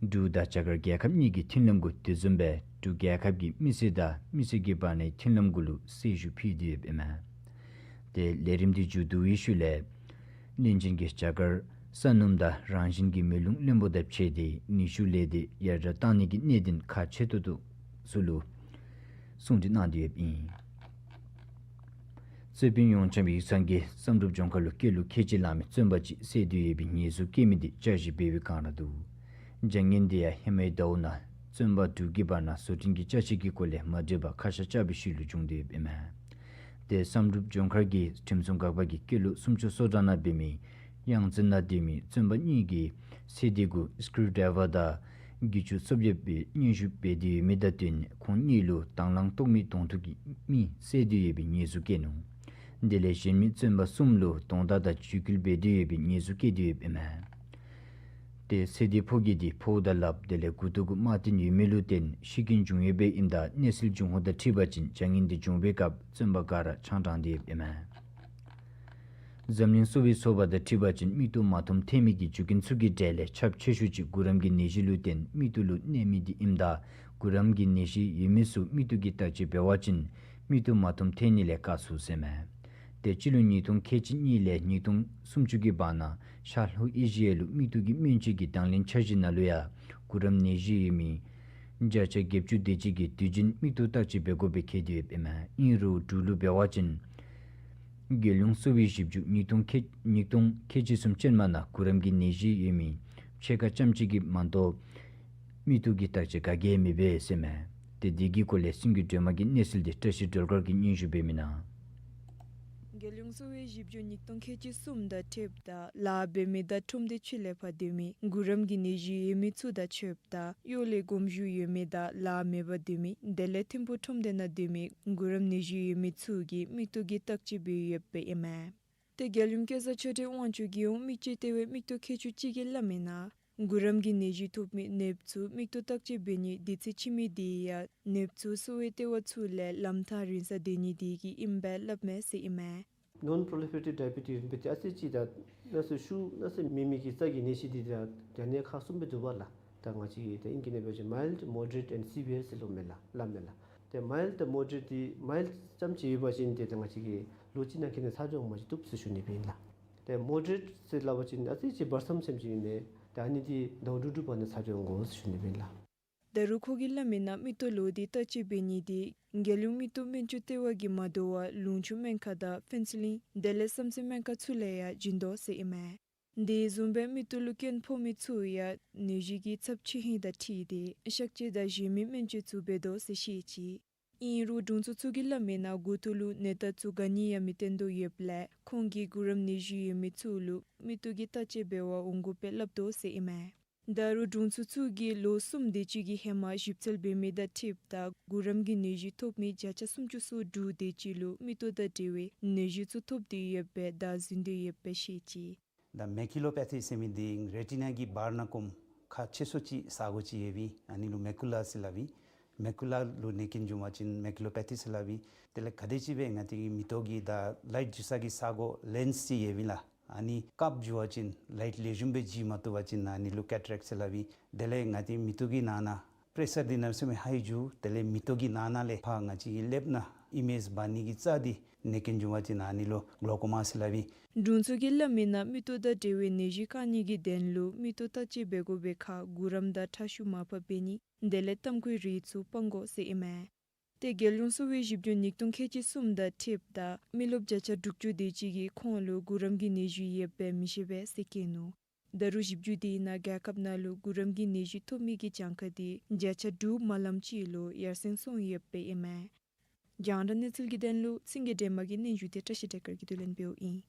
འབྲུག་དང་རྒྱ་གར་རྒྱལ་ཁབ་གཉིས་ཀྱི་མཐུན་ལམ་གུ་དེ་བཟུམ་སྦེ་འབྲུག་རྒྱལ་ཁབ་ཀྱི་མི་སེར་དང་མི་སེར་གྱི་བར་ནའི་མཐུན་ལམ་གུ་ལུ་གསལ་ཞུ་ཕུལ་ཏེ་ཡོདཔ་ཨིན་མས། ཏེ་ལས་རིམ་འདི་མཇུག་བསྡུ་བའི་ཤུལ་ལས་བློན་ཆེན་གྱིས་རྒྱ་གར་ས་སྣུམ་དང་རང་བཞིན་གྱི་མེ་རླུང་རློན་པོ་དང་ཕྱད་དེ་ནུས་ཤུགས་ལས་སྡེ་ཡར་དྲག་བཏང་ནི་གི་གནད་དོན་ཁག་ཆེ་ཏོག་ཏོ་ཚུ་ལུ་གསུང་གྲོས་གནང་སྟེ་ཡོདཔ་ཨིན། རྩོད་དཔོན་ཡོངས་འཆམ་ཡིག་ཚང་གིས་བསམ་གྲུབ་ལྗོངས་མཁར་ལུ་སྐྱེས་ལོ་ཁལ་གཅིག་ལང་མི་བཙོན་པ་ཅིག་བསད་དེ་ཡོད་པའི་ཉེས་འཛུགས་བཀལ་མི་འདི་བསྐྱར་ཞིབ་འབད་བའི་བསྒང་ར་འདུག། བྱ་ངན་འདི་ཡང་ཧེ་མའི་ཟླཝ་ནང་བཙོན་པ་དྲུག་གི་བར་ན་བཟོ་སྐྲུན་གྱི་ཅ་ཆས་ཀྱི་སྐོར་ལས་མ་འགྲིག་པ་ཁ་ཤ་བཅར་བའི་ཤུལ་ལུ་བྱུང་སྟེ་ཡོདཔ་ཨིན་མས། ཏེ་བསམ་གྲུབ་ལྗོངས་མཁར་གྱི་ཁྲིམས་སྲུང་འགག་པ་གིས་སྐྱེས་ལོ་སུམ་ཅུ་སོ་གྲངས་ནང་འབད་མི་གཡང་རྩེ་ནང་སྡོད་མི་བཙོན་པ་གཉིས་ཀྱི་ཚེ་འདས་གུ་སི་ཀུ་རུ་ཌའི་ཝར་དང་རྒུད་ཆུ་སོབ་ཡོད་པའི་སྙན་ཞུ་འབད་དེ་ཡོད་མི་དང་བསྟུན་ཁོང་གཉིས་ལུ་དང་བླངས་ལྟོགས་མི་གདོང་ཐུག་གི་མི་བསད་དེ་ཡོད་པའི་ཉེས་འཛུགས་བཀལ་ནུག། དེ་ལས་གཞན་མི་བཙོན་པ་གསུམ་ལུ་རྡོག་མདའ་དང་འཇིགས་སྐུལ་འབད་དེ་ཡོད་པའི་ཉེས་འཛུགས་བཀལ་ཏེ་ཡོདཔ་ཨིན་མས། ཏེ་ཚེ་འདས་ཕོ་རྒྱས་འདི་ཕོཝ་དང་ལགཔ་དེ་ལས་མགུ་ཏོ་གུ་རྨ་བཏོན་ཡོད་མི་ལུ་བརྟེན་ཤི་རྐྱེན་བྱུང་ཡོདཔ་ཨིནམ་ད་གནས་ཚུལ་བྱུང་ཁུངས་དང་འཁྲིལ་བ་ཅིན་བྱ་ངན་འདི་བྱུང་བའི་སྐབས་བཙོན་པ་འགའ་ར་ཆང་འཐུང་སྟེ་ཡོདཔ་ཨིན་མས། འཛམ་གླིང་གསོ་བའི་ཚོགས་པ་དང་འཁྲིལ་བ་ཅིན་མིག་ཏོ་མ་མཐོང་ཐལ་མི་གི་རྒྱུ་རྐྱེན་ཚུ་གི་གྲས་ལས་ཁྱབ་ཆེ་ཤོས་ཅིག་གུ་རམ་གྱི་ནད་གཞི་ལུ་བརྟེན་མིག་ཏོ་ལུ་གནོད་མི་འདི་ཨིནམ་ད་གུ་རམ་གྱི་ནད་གཞི་ཡོད་མི་ཚུ་མིག་ཏོ་གི་བརྟག་དཔྱད་འབད་བ་ཅིན་མིག་ཏོ་མ་མཐོང་ཐལ་ནི་ལས་བཀག་ཚུགས་ཟེར་མས། ཏེ་སྤྱི་ལོ་ཉིས་སྟོང་ཁལ་གཅིག་གཉིས་ལས་ཉིས་སྟོང་སུམ་ཅུ་གི་བར་ན་ཤར་ལྷོ་ཨེ་ཤི་ཡ་ལུ་མིག་ཏོ་གི་སྨན་བཅོས་ཀྱི་དང་ལེན་འཆར་གཞི་ནང་ལུ་ཡང་གུ་རམ་ནད་གཞི་ཡོད་མི་བརྒྱ་ཆ་བརྒྱད་ཅུ་དེ་ཅིག་གིས་དུས་རྒྱུན་མིག་ཏོ་བརྟག་དཔྱད་འབད་དགོཔ་སྦེ་འཁོད་དེ་ཡོདཔ་ཨིན་མས། ཨིན་རུང་འབྲུག་ལུ་འབད་བ་ཅིན་རྒྱལ་ཡོངས་གསོ་བའི་ཞིབ་འཇུག་ཉིས་སྟོང་ཁལ་ཉིས་སྟོང་ཁལ་གཅིག་གསུམ་ཅན་མ་ནང་གུ་རམ་གྱི་ནད་གཞི་ཡོད་མི་ཕྱེད་ཀ་ཙམ་ཅིག་གིས་མ་གཏོགས་མིག་ཏོ་གི་བརྟག་དཔྱད་ག་གིས་མི་འབད་ཟེར་མས། ཏེ་དེ་གི་སྐོར་ལས་སེང་གེ་སྒྲོལ་མ་གིས་གནས་ཚུལ་འདི་བཀྲ་ཤིས་སྒྲོལ་དཀར་གྱིས་སྙན་ཞུ་འབད་མི་ནང་། རྒྱལ་ཡོངས་གསོ་བའི་ཞིབ་འཇུག་ཉིས་སྟོང་ཁལ་གཅིག་གསུམ་དང་འཁྲིལཝ་ད་ལཱ་འབད་མི་དང་ཁྲོམ་སྡེ་ཕྱི་ལས་ཕར་སྡོད་མི་གུ་རམ་གྱི་ནད་གཞི་ཡོད་མི་ཚུ་དང་ཕྱདཔ་ད་གཡོག་ལས་དགོངས་ཞུ་ཡོད་མི་དང་ལཱ་མེད་པར་སྡོད་མི་དེ་ལས་ཐིམ་ཕུག་ཁྲོམ་སྡེ་ནང་སྡོད་མི་གུ་རམ་ནད་གཞི་ཡོད་མི་ཚུ་གིས་མིག་ཏོ་གི་བརྟག་དཔྱད་འབད་ཡོདཔ་ཨིན་མས། ཏེ་རྒྱལ་ཡོངས་སྐལ་བཟང་ཆོས་སྒྲོན་དབང་ཕྱུག་རྒྱལ་ཡོངས་མིག་དཔྱད་ལྟེ་བའི་མིག་ཏོ་མཁས་མཆོག་ཅིག་གིས་སླབ་མིའི་ནང་གུ་རམ་གྱི་ནད་གཞི་ཐོབ་མི་ནདཔ་ཚུ་མིག་ཏོ་བརྟག་དཔྱད་འབད་ནིའི་དུས་ཚོད་ཕྱིས་མི་དེ་ཡང་ནདཔ་ཚུ་གསོ་བའི་ལྟེ་བ་ཚུ་ལས་ལམ་ཐག་རིང་སར་སྡོད་ནི་དེ་གིས་ཨིནམ་སྦེ་སླབ་མས་ཟེར་ཨིན་མས། Non proliferative diabetes ཨིན་པས། ཏེ་ཨ་ཙི་ཅིག་ད་ན་ཚ་ཤུགས་ན་ཚ་མེད་མི་གི་རྩ་གི་ནད་གཞི་འདི་ད་རྒྱ་ནད་ཁག་གསུམ་སྦེ་འདུག་པ་ལགས། ད་ང་བཅས་ཀྱིས་ད་ཨིང་སྐད་ནང་འབད་བ་ཅིན་mild, moderate and severe ཟེར་སླབ་མས་ལགས། སླབ་མས་ལགས། ཏེ་mild དང་moderate འདི་mild ཙམ་ཅིག་ཡོད་པ་ཅིན་ཏེ་ད་ང་བཅས་ཀྱིས་ལོ་གཅིག་ནང་འཁོད་ནང་ཚ་གྱང་འོང་མ་བཅུག་བཏུབ་ཟེར་ཞུ་ནི་སྦེ་ཨིན་ལགས། ཏེ་moderate ཟེར་སླབ་པ་ཅིན་ཨ་ཙི་ཅིག་བར་མཚམས་ཙམ་ཅིག་ཨིན་མས། ཏེ་ཨ་ནི་འདི་ཟླཝ་དྲུག་དྲུག་བར་ན་ཚ་གྱང་འོང་ཟེར་ཞུ་ནི་སྦེ་ཨིན་ལགས། ད་རུང་ཁོ་གིས་སླབ་མིའི་ནང་མིག་ཏོ་ལུ་འདི་བརྟག་དཔྱད་འབད་ནི་འདི་རྒྱལ་ཡོངས་མིག་ཏོ་སྨན་བཅོས་ལྟེ་བ་གིས་མ་དོ་བར་ལུང་ཕྱོགས་སྨན་ཁང་དང་ཕེན་སི་ལིན་དེ་ལས་བསམ་གཟས་སྨན་ཁང་ཚུ་ལས་ཡང་བྱིན་དོ་ཟེར་ཨིན་མས། དེ་བཟུམ་སྦེ་མིག་ཏོ་ལུ་སྐྱོན་ཕོག་མི་ཚུ་ཡང་ནད་གཞི་གི་ཚབས་ཆེ་ཧིང་དང་འཁྲིལ་ཏེ་གཤག་བཅོས་དང་གཞན་མི་སྨན་བཅོས་ཚུ་འབད་དོ་ཟེར་བཤད་ཅི། ཨིན་རུང་དྲུང་འཚོ་ཚུ་གིས་སླབ་མིའི་ནང་མགུ་ཏོ་ལུ་ནད་རྟགས་ཚུ་ག་ནི་ཡང་མི་སྟོན་དོ་ཡོདཔ་ལས་ཁོང་གིས་གུ་རམ་ནད་གཞི་ཡོད་མི་ཚུ་ལུ་མིག་ཏོ་གི་བརྟག་དཔྱད་འབད་བར་འོང་དགོཔ་སྦེ་སླབ་དོ་ཟེར་ཨིན་མས། ད་རུང་དྲུང་འཚོ་ཚུ་གིས་ལོ་གསུམ་དེ་ཅིག་གི་ཧེ་མ་ཞིབ་འཚོལ་འབད་མི་དང་འཁྲིལཝ་ད་གུ་རམ་གྱི་ནད་གཞི་ཐོབ་མི་བརྒྱ་ཆ་སུམ་ཅུ་སོ་དྲུག་དེ་ཅིག་ལུ་མིག་ཏོ་དང་འབྲེལ་བའི་ནད་གཞི་ཚུ་ཐོབ་སྟེ་ཡོདཔ་སྦེ་བདའ་ཟུན་ཏེ་ཡོདཔ་སྦེ་བཤད་ཅི། ད་མེ་ཀུ་ལོ་པེ་ཐི་ཟེར་མི་འདི་རེ་ཊི་ན་གི་བར་ན་སྐོམ་ཁག་ཆེ་ཤོས་ཅིག་ས་གོ་ཅིག་ཡོདཔ་ཨིན། ཨ་ནི་ལུ་མེ་ཀུ་ལ་ཟེར་སླབ་ཨིན། མེ་ཀུ་ལ་ལུ་ནད་རྐྱེན་འབྱུང་བ་ཅིན་མེ་ཀུ་ལོ་པེ་ཐི་ཟེར་སླབ་ཨིན། དེ་ལས་ག་དེམ་ཅིག་སྦེ་ང་བཅས་ཀྱི་མེ་ཏོག་གི་ད་ལའིཊ་འགྱིར་ས་གི་ས་སྒོ་ལེནསི་ཅིག་ཡོདཔ་ཨིན་ལགས། ཨ་ནི་ཀརབ་འགྱོ་བ་ཅིན་ལའིཊ་ལེགས་ཤོམ་སྦེ་འགྱིར་མ་བཏུབ་པ་ཅིན་ཨ་ནི་ལུ་ཀེ་ཊ་རེཀཊ་ཟེར་སླབ་ཨིན། དེ་ལས་ང་བཅས་མེ་ཏོག་གི་ནང་ན་པེ་རེ་ཤར་འདི་གནམ་མེད་ས་མེད་ཧའི་འགྱོ། དེ་ལས་མེ་ཏོག་གི་ནང་ན་ལས་ཕར་ང་བཅས་ཀྱི་ཀླདཔ་ནང་ཨི་མེཇ་འབག་ནི་གི་རྩ་འདི་ནད་རྐྱེན་འབྱུང་བ་ཅིན་ཨ་ནི་ལུ་གློ་ཀོ་མ་ཟེར་སླབ་ཨིན། དྲུང་འཚོ་གིས་སླབ་མི་ནང་མིག་ཏོ་དང་འབྲེལ་བའི་ནད་གཞི་བཀག་ནི་གི་དོན་ལུ་མིག་ཏོ་བརྟག་དཔྱད་འབད་དགོ་པའི་ཁར་གུ་རམ་དང་ཁྲག་ཤུགས་མར་ཕབ་འབད་ནི་དེ་ལས་ཏམ་ཁུའི་རིགས་ཚུ་སྤང་དགོ་ཟེར་ཨིན་མས། ཏེ་རྒྱལ་ཡོངས་གསོ་བའི་ཞིབ་འཇུག་ཉིས་སྟོང་ཁལ་གཅིག་གསུམ་དང་འཁྲིལཝ་ད་མི་རློབས་བརྒྱ་ཆ་དྲུག་ཅུ་དེ་ཅིག་གིས་ཁོང་ལུ་གུ་རམ་གྱི་ནད་གཞི་ཡོདཔ་སྦེ་མི་ཤེས་པས་ཟེར་བཀོད་ནུག། ད་རུང་ཞིབ་འཇུག་དེའི་ནང་རྒྱལ་ཁབ་ནང་ལུ་གུ་རམ་གྱི་ནད་གཞི་ཐོབ་མི་གི་གྱངས་ཁ་དེ་བརྒྱ་ཆ་དྲུག་མ་ལམ་ཅིག་ལུ་ཡར་སེང་སོང་ཡོདཔ་སྦེ་ཨིན་མས། རྒྱང་བསྒྲགས་གནས་ཚུལ་གྱི་དོན་ལུ་སེང་གེ་སྒྲོལ་མ་གི་སྙན་ཞུ་དེ་བཀྲ་ཤིས་བདེ་སྐར་གྱིས་བསྡུ་ལེན་འབདཝ་ཨིན།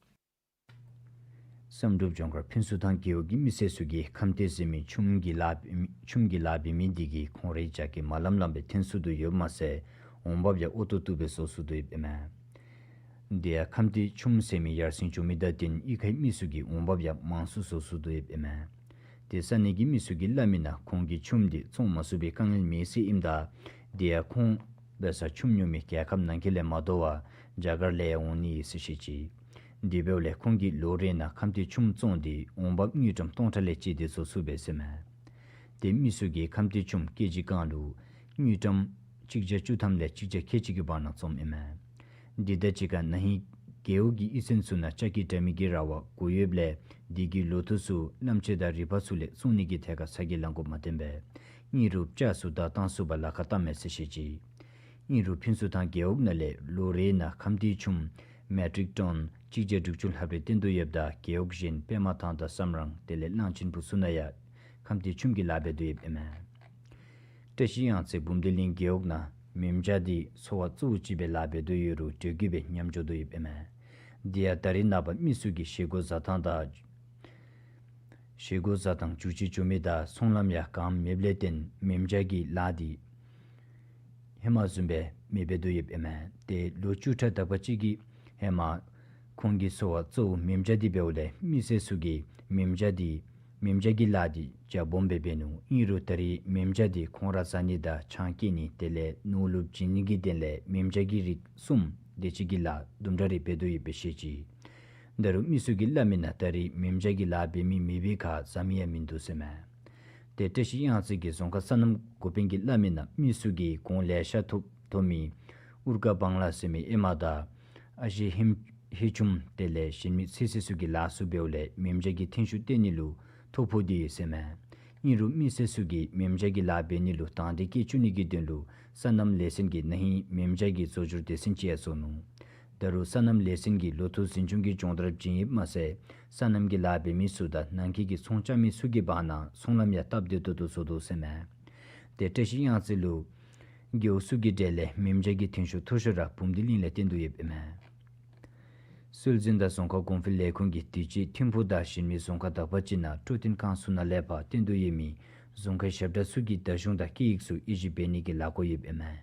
བསམ་གྲུབ་ལྗོངས་མཁར་ཕུན་ཚོགས་ཐང་རྒེད་འོག་གི་མི་སེར་ཚུ་གིས་ཁམས་བདེ་ཟེར་མི་ཆུམ་གྱི་ལཱ་ཆུམ་གྱི་ལཱ་འབད་མི་དེ་གིས་ཁོང་རའི་རྒྱགས་ཁྱི་མ་ལམ་ལམ་སྦེ་འཐོན་ཚུགས་དོ་ཡོདཔ་མ་ཚད་འོང་འབབ་ཡང་ཨོ་ཏོག་ཏོ་སྦེ་བཟོ་ཚུགས་དོ་ཡོདཔ་ཨིན་མས། དེ་ཡང་ཁམས་བདེ་ཆུམ་ཟེར་མི་ཡར་སེང་བྱུང་མི་དང་བསྟུན་གཡུས་ཁའི་མི་ཚུ་གི་འོང་འབབ་ཡང་མང་སུ་བཟོ་ཚུགས་དོ་ཡོདཔ་ཨིན་མས། དེ་ས་གནས་ཀྱི་མི་ཚུ་གིས་སླབ་མི་ནང་ཁོང་གི་ཆུམ་དེ་བཙོང་མ་ཚུགས་པའི་དཀའ་ངལ་མེད་ཟེར་ཨིནམ་ད་དེ་ཡང་ཁོང་འབད་སར་ཆུམ་ཉོ་མི་རྒྱལ་ཁབ་ནང་འཁོད་ལས་མ་དོ་བར་རྒྱ་གར་ལས་ཡང་འོང་ནི་ཨིན་ཟེར་བཤད་ཅི། དེ་འབདཝ་ལས་ཁོང་གིས་ལོ་རེ་ནང་ཁམས་བདེ་ཆུམ་བཙོང་སྟེ་འོང་འབབ་དངུལ་ཀྲམ་སྟོང་ཕྲག་ལས་བཅད་དེ་བཟོ་ཚུགས་པས་ཟེར་མས། དེ་མི་ཚུ་གིས་ཁམས་བདེ་ཆུམ་ཀེ་ཇི་གང་ལུ་དངུལ་ཀྲམ་གཅིག་བརྒྱ་བཅུ་ཐམ་ལས་གཅིག་བརྒྱ་ཁལ་གཅིག་གི་བར་ན་བཙོངམ་ཨིན་མས། འདི་དང་གཅིག་ཁར་ན་ཧིང་རྒེད་འོག་གི་གཡུས་ཚན་ཚུ་ནང་ལྕགས་ཀྱི་དྲ་མིག་གི་ར་བ་བསྒོར་ཡོདཔ་ལས་དེ་གིས་ལོ་ཐོག་ཚུ་གནམ་ལྕགས་དང་རི་ཕག་ཚུ་ལས་བཙོང་ནི་གི་ཐད་ཁར་ཚ་གྱང་ལང་དགོཔ་མ་བཏོན་པར་ཨིན་རུང་ལྕགས་ཚུ་བདའ་བཏང་ཚུགས་པར་ལཱ་ཁག་བཏངམ་མས་ཟེར་བཤད་ཅི། ཨིན་རུང་ཕུན་ཚོགས་ཐང་རྒེད་འོག་ནང་ལས་ལོ་རེ་ནང་ཁམས་བདེ་ཆུམ་མེ་ཊིག་ཊོན་གཅིག་བརྒྱ་དྲུག་ཅུ་ལྷགཔ་རེ་བཏོན་དོ་ཡོདཔ་ད་རྒེད་འོག་གཞན་པདྨ་ཐང་དང་བསམ་རང་དེ་ལས་གླང་ཆེན་བུ་ཚུ་ནང་ཡང་ཁམས་བདེ་ཆུམ་གྱི་ལཱ་འབད་དོ་ཡོདཔ་ཨིན་མས། བཀྲ་ཤིས་གཡང་རྩེ་འབུམ་སྡེ་གླིང་རྒེད་འོག་ནང་མེ་མཇའ་དེ་འཚོ་བ་གཙོ་བོ་ཅིག་སྦེ་ལཱ་འབད་དོ་ཡོད་རུང་དུས་རྒྱུན་སྦེ་ཉམས་འགྱོ་དོ་ཡོདཔ་ཨིན་མས། དེ་ཡང་ད་རེས་ནངས་པ་མི་ཚུ་གིས་བཞེས་སྒོ་བཟའ་ཐངས་དང་བཞེས་སྒོ་བཟའ་ཐངས་འགྱུར་བཅོས་འགྱོ་མི་དང་ཚོང་ལམ་ཡང་གངམ་མེདཔ་ལས་བརྟེན་མེ་མཇའ་གི་ལཱ་དེ་ཧེ་མ་བཟུམ་སྦེ་མི་འབད་དོ་ཡོདཔ་ཨིན་མས། ཏེ་ལོ་བཅུ་ཕྲག་དག་པ་ཅིག་གི་ཧེ་མ་ཁོང་གི་འཚོ་བ་གཙོ་བོ་མེ་མཇའ་དེ་འབདཝ་ལས་མི་སེར་ཚུ་གིས་མེ་མཇའ་དེ་མེ་མཇའ་གི་ལཱ་དེ་རྒྱ་སྦོམ་སྦེ་འབད་ནུག། ཨིན་རུང་ད་རེས་མེ་མཇའ་དེ་ཁོང་ར་བཟའ་ནི་དང་ཆང་བསྐྱལ་ནི་དེ་ལས་ནོར་ལུ་བྱིན་ནི་གི་དོན་ལས་མེ་མཇའ་གི་རིགས་གསུམ་དེ་ཅིག་གི་ལཱ་དུམ་གྲ་རེ་འབད་དོ་ཡོདཔ་སྦེ་བཤད་ཅི། ད་རུང་མི་ཚུ་གིས་སླབ་མི་ནང་ད་རེས་མེ་མཇའ་གི་ལཱ་འབད་མི་མེད་པའི་ཁར་བཟའ་མི་ཡང་མིན་འདུག་ཟེར་མས། ཏེ་བཀྲ་ཤིས་གཡང་རྩེ་གི་རྫོང་ཁག་སོ་ནམ་འགོ་དཔོན་གྱིས་སླབ་མི་ནང་མི་ཚུ་གིས་གོང་ལེ་ཤ་ཐོབ་ཐོབ་མི་ཨུར་ཀ་བང་ལ་ཟེར་མི་ཨེ་མ་དང་ཨ་ཞེ་ཧེམ་ཧེ་ཆུམ་དེ་ལས་གཞན་མི་ཚིག་ཚིག་ཚུ་གི་ལཱ་ཚུ་འབདཝ་ལས་མེ་མཇའ་གི་ཐོན་ཤུགས་བཏོན་ནི་ལུ་ཐོ་ཕོག་སྟེ་ཡོད་ཟེར་མས། ཨིན་རུང་མི་སེར་ཚུ་གིས་མེ་མཇའ་གི་ལཱ་འབད་ནི་ལུ་དང་འདོད་བསྐྱེད་བཅུག་ནི་གི་དོན་ལུ་སོ་ནམ་ལས་ཚན་གྱིས་ན་ཧིང་མེ་མཇའ་གི་བཙོག་གྱུར་སྡེ་ཚན་ཅིག་ཡང་བཟོ་ནུག། ད་རུང་སོ་ནམ་ལས་ཚན་གྱིས་ལོ་ཐོག་འཛིན་སྐྱོང་གི་སྦྱོང་བརྡར་བྱིན་ཡོདཔ་མ་ཚད་སོ་ནམ་གྱི་ལཱ་འབད་མི་ཚུ་དང་ནང་འཁོད་ཀྱི་ཚོང་རྐྱབ་མི་ཚུ་གི་བར་ན་ཚོང་ལམ་ཡང་སྟབས་བདེ་ཏོག་ཏོ་བཟོ་དོ་ཟེར་མས། ཏེ་བཀྲ་ཤིས་གཡང་རྩེ་ལུ་རྒེད་འོག་ཚུ་གི་གྲས་ལས་མེ་མཇའ་གི་ཐོན་ཤུགས་མཐོ་ཤོས་ར་འབུམ་སྡེ་གླིང་ལས་བཏོན་དོ་ཡོདཔ་ཨིན་མས། སྲོལ་འཛིན་དང་རྫོང་ཁ་གོང་འཕེལ་ལས་ཁུངས་ཀྱིས་དུས་ཅི་ཐིམ་ཕུག་དང་གཞན་མི་རྫོང་ཁག་དག་པ་ཅིག་ནང་འཕྲོད་བསྟེན་ཁང་ཚུ་ནང་ལས་ཕར་བཏོན་དོ་ཡོད་མི་རྫོང་ཁའི་ཞབས་ཁྲ་ཚུ་གི་བརྡ་གཞུང་དང་སྐད་ཡིག་ཚུ་དབྱེ་ཞིབ་འབད་ནི་གི་ལས་འགུལ་ཡོདཔ་ཨིན་མས།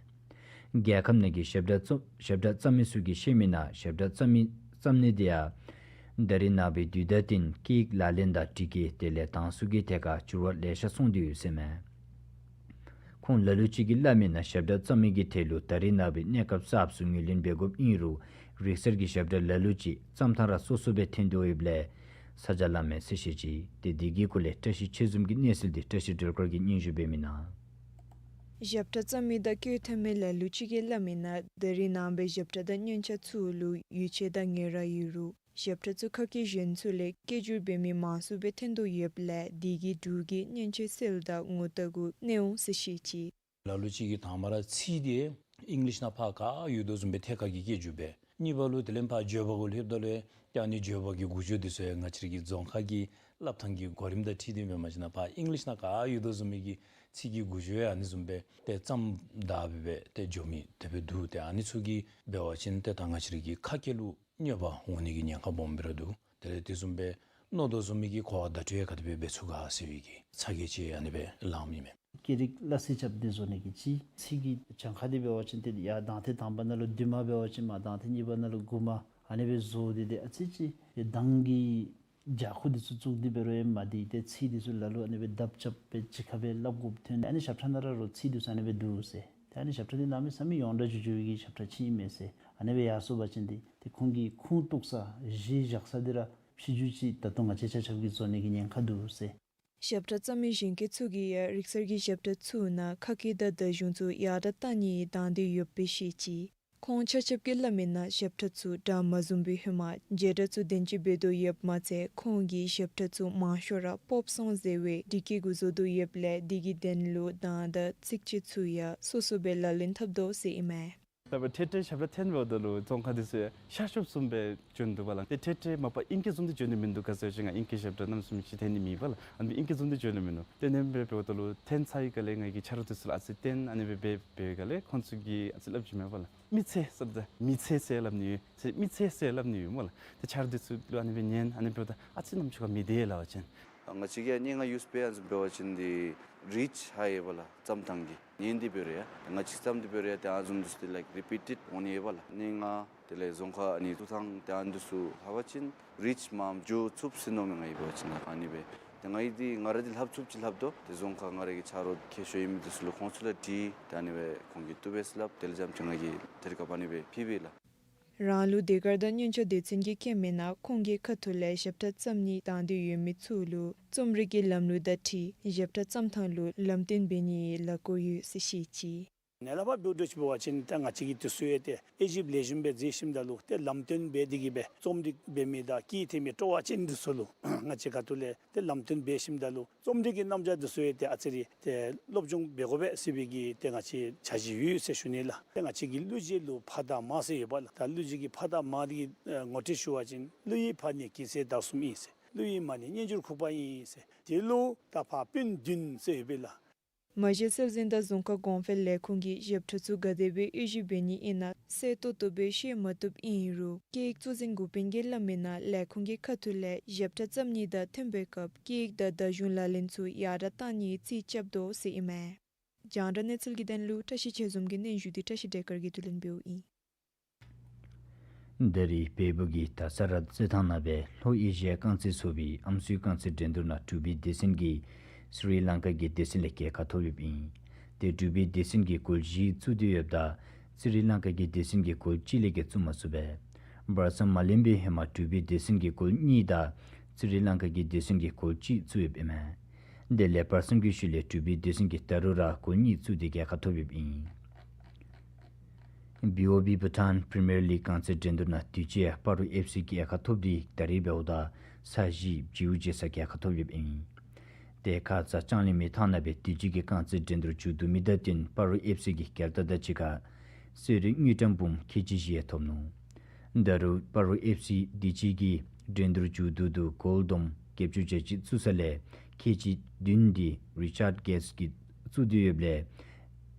རྒྱལ་ཁབ་ནང་གི་ཞབས་ཁྲ་བརྩམ་ཞབས་ཁྲ་བརྩམ་མི་ཚུ་གིས་བཤད་མི་ནང་ཞབས་ཁྲ་བརྩམ་མི་བརྩམ་ནི་དེ་ཡང་ད་རེས་ནངས་པའི་དུས་དང་བསྟུན་སྐད་ཡིག་ལག་ལེན་དང་སྒྲིག་གི་དེ་ལས་གདངས་ཚུ་གི་ཐད་ཁར་འགྱུར་བ་ལེ་ཤ་སོང་སྟེ་ཡོད་ཟེར་མས། ཁོང་ལ་ལུ་ཅིག་གིས་སླབ་མི་ནང་ཞབས་ཁྲ་བརྩམ་མི་གི་ཐད་ལུ་ད་རེས་ནངས་པའི་གནས་སྐབས་གསརཔ་ཚུ་ངོས་ལེན་འབད་དགོཔ་ཨིན་རུང་རིག་གསར་གྱི་ཞབས་ཁྲ་ལ་ལུ་ཅིག་བརྩམ་ཐངས་ར་སོ་སོ་སྦེ་ཐོན་དོ་ཡོདཔ་ལས་ཚ་གྱང་ལངམ་མས་ཟེར་བཤད་ཅི། ཏེ་དེ་གི་སྐོར་ལས་བཀྲ་ཤིས་ཆོས་འཛོམས་ཀྱི་གནས་ཚུལ་དེ་བཀྲ་ཤིས་སྒྲོལ་དཀར་གྱིས་སྙན་ཞུ་འབད་མི་ནང་། ཞབས་ཁྲ་བརྩམ་མི་དང་བཀོད་བཏང་མི་ལ་ལུ་ཅིག་གིས་སླབ་མི་ནང་ད་རེས་ནངས་པའི་ཞབས་ཁྲ་དང་སྙན་ཆ་ཚུ་ལུ་ཡུལ་ཆད་དང་ངེས་ར་ཡོད་རུང་ཞབས་ཁྲ་ཚུ་ཁ་སྐད་གཞན་ཚུ་ལས་སྐད་སྒྱུར་འབད་མི་མང་སུ་སྦེ་ཐོན་དོ་ཡོདཔ་ལས་དེ་གིས་འབྲུག་གི་སྙན་ཆའི་སིལ་དང་ངོ་རྟགས་གུ་གནོད་འོང་ཟེར་བཤད་ཅི། ལ་ལུ་ཅིག་གིས་དང་པ་ར་ཚིག་དེ་ཨིང་ལིཤ་ནང་ཕར་ག་ཡོད་དོ་བཟུམ་སྦེ་ཐད་ཀར་གྱི་སྐད་སྒྱུར་འབད། གཉིས་པ་ལུ་དེ་ལས་ཕར་བརྗོད་པ་གུ་ལྷོདཔ་ད་ལུ་ཡང་ཨ་ནི་བརྗོད་པ་གི་འགུལ་སྐྱོད་དེ་ཚུ་ཡང་ང་བཅས་ར་གི་རྫོང་ཁ་གི་སླབ་ཐངས་ཀྱི་གོ་རིམ་དང་འཁྲིལ་ཏེ་འབད་བ་ཅིན་ཕར་ཨིང་ལིཤ་ནང་ག་ཡོད་དོ་བཟུམ་མའི་གི་ཚིག་གི་འགུལ་སྐྱོད་ཡང་ཨ་ནི་བཟུམ་སྦེ་ཏེ་བརྩམ་བརྡར་སྦེ་སྦེ་ཏེ་འགྱོ་མི་དེ་སྦེ་འདུག། ཏེ་ཨ་ནི་ཚུ་གིས་འབད་བ་ཅིན་ཏེ་ད་ང་བཅས་ར་གི་ཁ་སྐད་ལུ་གནོད་པ་འོང་ནི་གི་ཉེན་ཁ་སྦོམ་སྦེ་ར་འདུག། དེ་ལས་དེ་བཟུམ་སྦེ་མནོ་དོ་བཟུམ་མའི་གི་གོ་བ་བརྡ་སྤྲོད་ཡང་ག་དེ་སྦེ་འབད་ཚུགས་ག་ཟེར་བའི་གི་ཚ་གྱང་ཅིག་ཨ་ནི་སྦེ་ལངམ་ཨིན་མས། སྐད་རིགས་སླ་བསྲེ་རྐྱབ་སྟེ་བཟོ་ནི་གི་ཅིག་ཚིག་གི་གྱངས་ཁ་དེ་འབད་བ་ཅིན་ཏེ་ཡར་གདངས་ཐེངས་དང་པ་ནང་ལུ་བདུན་མ་འབད་བ་ཅིན་མར་གདངས་ཐེངས་གཉིས་པ་ནང་ལུ་དགུ་མ་ཨ་ནི་སྦེ་བཟོ་སྟེ་ཏེ་ཨ་ཙི་ཅིག་གདངས་ཀྱི་ ཇ་ཁུ་འདི་ཚུ་བཙུགས་ཏེ་འབད་རུང་ཡང་མ་བདེ། ཏེ་ཚིག་འདི་ཚུ་ལ་ལུ་ཨ་ནི་སྦེ་བརྡབ་རྐྱབ་སྦེ་གཅིག་ཁར་སྦེ་སླབ་དགོཔ་ཐོན། ཨ་ནི་ཞབས་ཁྲ་ནང་ར་རོགས་ཚིག་འདི་ཚུ་ཨ་ནི་སྦེ་འདུག་ཟེར། ཏེ་ཨ་ནི་ཞབས་ཁྲ་འདི་གནམ་མེད་ས་མེད་ཡོངས་གྲགས་ཆི་ཆི་གི་ཞབས་ཁྲ་ཅིག་ཨིན་མས་ཟེར། ཨ་ནི་སྦེ་ཡར་སོང་པ་ཅིན་ཏེ་ཏེ་ཁོང་གི་ཁུངས་གཏུགས་ས་གཞི་བཞག་ས་འདི་ར་ཕྱི་འགྱུར་ཅིག་ད་ལྟོ་ང་བཅས་ཆ་ཁྱབ་ཀྱིས་བཟོ་ནི་གི་ཉེན་ཁ་འདུག་ཟེར། ཞབས་ཁྲ་བརྩམ་མི་གཞོན་སྐྱེས་ཚུ་གིས་ཡང་རིག་གསར་གྱི་ཞབས་ཁྲ་ཚུ་ནང་ཁ་སྐད་དང་བརྡ་གཞུང་ཚུ་ཡར་དྲག་གཏང་ནིའི་དང་འདོད་ཡོདཔ་སྦེ་བཤད་ཅི། ཁོང་ཆ་ཁྱབ་ཀྱིས་སླབ་མིའི་ནང་ཞབས་ཁྲ་ཚུ་དྲང་མ་བཟུམ་སྦེ་ཧེ་མ་བྱེད་སྒྲ་ཚུ་བདེན་ཅིག་འབད་དོ་ཡོདཔ་མ་ཚད་ཁོང་གིས་ཞབས་ཁྲ་ཚུ་མང་ཤོས་ར་པོབ་སོང་ཟེར་བའི་སྒྲིག་བཀོད་གུ་བཟོ་དོ་ཡོདཔ་ལས་དེ་གི་དོན་ལུ་གདངས་དང་ཚིགས་བཅད་ཚུ་ཡང་སོ་སོ་སྦེ་ལག་ལེན་འཐབ་དོ་ཟེར་ཨིན་མས། ད་འབད་ཐད་ཐད་ཞབས་ཁྲ་འཐེན་འབདཝ་ད་ལུ་རྫོང་ཁ་འདི་ཚུ་ཡང་ཤར་ཕྱོགས་བཟུམ་སྦེ་བྱོན་འདུག་པ་ལགས། ཏེ་ཐད་ཐད་མ་པ་ཨིང་སྐད་བཟུམ་འདི་བྱོན་ནི་མིན་འདུག། ག་ཟེར་ཞུ་ང་ཨིང་སྐད་ཞབས་ཁྲ་གནམ་མེད་ས་མེད་ཅིག་འཐེན་ནི་མེད་པ་ལགས། ཨ་ནི་ཨིང་སྐད་བཟུམ་འདི་བྱོན་ནི་མིན་འདུག། ཏེ་ཨ་ནེམ་སྦེ་འབདཝ་ད་ལུ་འཐེན་ཚར་བའི་སྒང་ལས་ང་གིས་ཆ་རོགས་འདི་ཚུ་ལུ་ཨ་ཙི་སྟོན། ཨ་ནི་སྦེ་འབད་བའི་སྒང་ལས་ཁོང་ཚུ་གིས་ཨ་ཙི་སླབ་ཅི་མས་པ་ལགས། མི་ཚེ་ཟེར་ད་མི་ཚེ་ཟེར་སླབ་ནི་ཡོད་ཟེར། མི་ཚེ་ཟེར་སླབ་ནི་ཡོད་སྨོ་ལགས། ཏེ་ཆ་རོགས་འདི་ཚུ་ལུ་ཨ་ནི་སྦེ་ཉན། ཨ་ནི་འབདཝ་ད་ཨ་ཙི་ནམ་ཅིག་ཁར་མི་བདེ་སླབ་པ་ཅིན། ང་བཅས་ཀྱིས་ཡང་སྙན་ངག་ཡུས་པའི་ཨ་ནི་བཟུམ་འབད་བ་ཅིན་འདི་རིཆ་ཧའི་ཡོད་པ་ལགས། བརྩམ་ཐངས་ཀྱི་ཉན་ཏེ་འབད་རུང་ཡང་ང་བཅས་བརྩམ་སྟེ་འབད་རུང་ཡང་ཏེ་ཨ་ནི་བཟུམ་འདི་ཚུ་ཏེ་ལའིཀ་རི་པི་ཊེཌ་འོང་ནི་ཡོད་པ་ལགས། སྙན་ངག་དེ་ལས་རྫོང་ཁ་ཨ་ནི་ཚུ་དང་ཏེ་ཨ་ནི་འདི་ཚུ་ལྷག་པ་ཅིན་རིཆ་མངམ་འགྱོ་ཚུགས་ཟེར་མནོཝ་མས། ང་གིས་འབད་བ་ཅིན་ཨ་ནི་སྦེ་ཏེ་ང་གིས་འདི་ང་ར་འདི་ལྷབ་ཚུགསཔ་ཅིག་ལྷབ་དོ། ཏེ་རྫོང་ཁ་ང་ར་གི་ཆ་རོགས་མཁས་ཤོས་ཨིན་མི་འདི་ཚུ་ལུ་ཁོང་ཚུ་ལུ་དྲིས། ཏེ་ཨ་ནི་སྦེ་ཁོང་གིས་བཏུབ་པས་ཟེར་སླབ། དེ་ལས་རྐྱངམ་ཅིག་ང་གིས་དེ་རིགས་ཀ་ཨ་ནི་སྦེ་ཕུལ་བས་ལགས། རང་ལུ་ཟློས་གར་དང་མཉེན་ཆས་སྡེ་ཚན་གྱིས་མཁྱེན་མི་ནང་ཁོང་གི་ཁ་ཐུག་ལས་ཞབས་ཁྲ་བརྩམ་ནི་དང་འདོད་ཡོད་མི་ཚུ་ལུ་རྩོམ་རིག་གི་ལམ་ལུགས་དང་འཁྲིལ་ཞབས་ཁྲ་བརྩམ་ཐངས་ལུ་ལམ་སྟོན་འབད་ནིའི་ལས་འགུལ་ཡོད་ཟེར་བཤད་ཅི། ནཱ་ལས་ཕར་འབདཝ་ད་ཅིག་འབད་བ་ཅིན་ད་ང་བཅས་ཀྱིས་དུས་ཚོད་ཡང་ཏེ་དབྱེ་ཞིབ་ལེགས་ཤོམ་སྦེ་མཛད་ཞིནམ་ད་ལུ་ཏེ་ལམ་སྟོན་འབད་དེ་གིས་སྦེ་རྩོམ་སྒྲིག་འབད་མི་དང་སྐད་འཐེན་མི་སྤྲོ་བ་ཅན་འདི་ཚུ་ལུ་ང་བཅས་ཁ་ཐུག་ལས་ཏེ་ལམ་སྟོན་འབད་ཞིནམ་ད་ལུ་རྩོམ་སྒྲིག་གི་རྣམ་གཞག་འདི་ཚུ་ཡང་ཏེ་ཨ་ཙི་རེ་ཏེ་སློབ་སྦྱོང་འབད་དགོ་པས་ཟེར་བའི་གི་ཏེ་ང་བཅས་འཆར་གཞི་ཡོད་ཟེར་ཞུ་ནི་ལགས། ཏེ་ང་བཅས་ཀྱི་གླུ་གཞས་ལུ་ཕ་དང་མ་ཟེར་ཡོད་པ་ལགས། ད་གླུ་གཞས་ཀྱི་ཕ་དང་མ་འདི་ཨེ་ངོ་སྤྲོད་ཞུ་བ་ཅིན་གླུ་ཡི་ཕ་ནི་སྐྱེད་ཚལ་དར་གསུམ་ཨིན་ཟེར། གླུ་ཡི་མ་ནི་སྙན་བརྒྱུད་ཁུག་པ་ཨིན་ཟེར། དེ་ལུ་ད་ཕར་སྤུན་བདུན་ཟེར་ཡོད་པས་ལགས། མ་གཞི་གསར་འཛིན་དང་རྫོང་ཁ་གོང་འཕེལ་ལས་ཁུངས་ཀྱིས་ཞབས་ཁྲ་ཚུ་ག་དེ་སྦེ་དབྱེ་ཞིབ་འབད་ནི་ཨིན་ན་གསལ་ཏོག་ཏོ་སྦེ་ཤེས་མ་བཏུབ་ཨིན་རུང་སྐད་ཡིག་གཙོ་འཛིན་འགོ་དཔོན་གྱིས་སླབ་མི་ནང་ལས་ཁུངས་ཀྱི་ཁ་ཐུག་ལས་ཞབས་ཁྲ་བརྩམ་ནི་དང་མཐུན་པའི་སྐབས་སྐད་ཡིག་དང་བརྡ་གཞུང་ལག་ལེན་ཚུ་ཡར་དྲག་གཏང་ནིའི་རྩིས་རྐྱབ་དོ་ཟེར་ཨིན་མས། རྒྱང་བསྒྲགས་གནས་ཚུལ་གྱི་དོན་ལུ་བཀྲ་ཤིས་ཆོས་འཛོམས་ཀྱི་སྙན་ཞུ་འདི་བཀྲ་ཤིས་བདེ་སྐར་གྱིས་བསྡུ་ལེན་འབདཝ་ཨིན། ད་རེས་བལ་པོ་གི་དྷ་ས་ར་རྩེད་ཐང་ནང་སྦེ་ལྷོ་ཨེ་ཤི་ཡ་རྐང་རྩེད་ཚོགས་པའི་ཨམ་སྲུའི་རྐང་རྩེད་འགྲན་བསྡུར་ནང་འབྲུག་པའི་སྡེ་ཚན་གྱིས་སི་རི་ལང་ཀ་གི་སྡེ་ཚན་ལས་རྒྱལ་ཁ་ཐོབ་ཡོདཔ་ཨིན། ཏེ་འབྲུག་པའི་སྡེ་ཚན་གྱིས་གོལ་བཞི་བཙུགས་ཏེ་ཡོདཔ་ད་སི་རི་ལང་ཀ་གི་སྡེ་ཚན་གྱིས་གོལ་གཅིག་ལས་བརྒལ་བཙུགས་མ་ཚུགས་པས། བར་མཚམས་མ་ལོན་པའི་ཧེ་མ་འབྲུག་པའི་སྡེ་ཚན་གྱིས་གོལ་གཉིས་དང་སི་རི་ལང་ཀ་གི་སྡེ་ཚན་གྱིས་གོལ་གཅིག་བཙུགས་ཡོདཔ་ཨིན་མས། དེ་ལས་བར་མཚམས་ཀྱི་ཤུལ་ལས་འབྲུག་པའི་སྡེ་ཚན་གྱིས་ད་རུང་ར་གོལ་གཉིས་བཙུགས་ཏེ་རྒྱལ་ཁ་ཐོབ་ཡོདཔ་ཨིན། བི་ཨོ་བི་བྷུ་ཊཱན་པི་རི་མི་ཡར་ལིག་རྐང་རྩེད་འགྲན་བསྡུར་ནང་དུས་ཅི་སྤ་རོ་ཨེཕ་སི་རྒྱལ་ཁ་ཐོབ་སྟེ་ད་རེས་འབདཝ་ད་ས་བཞི་བྱིའུ་རྗེ་ས་རྒྱལ་ཁ་ཐོབ་ཡོདཔ་ཨིན། ཏེ་ཁ་ཙ་ལྕང་གླིང་མི་ཐང་ནང་སྦེ་དུས་ཅི་གི་རྐང་རྩེད་འགྲན་བསྡུར་མཇུག་བསྡུ་མི་དང་བསྟུན་སྤ་རོ་ཨེཕ་སི་གིས་རྒྱལ་རྟགས་དང་གཅིག་ཁར་གསོལ་རས་དངུལ་ཀྲམ་འབུམ་ཁལ་གཅིག་བཞི་ཡང་ཐོབ་ནུག། ད་རུང་སྤ་རོ་ཨེཕ་སི་དུས་ཅི་གི་འགྲན་བསྡུར་མཇུག་བསྡུ་ད་གོལ་བསྡོམས་བརྒྱད་ཅུ་གྱ་གཅིག་བཙུགས་ས་ལས་ཁལ་གཅིག་བདུན་འདི་རི་ཅརཌ་གེཊསི་གིས་བཙུགས་ཏེ་ཡོདཔ་ལས་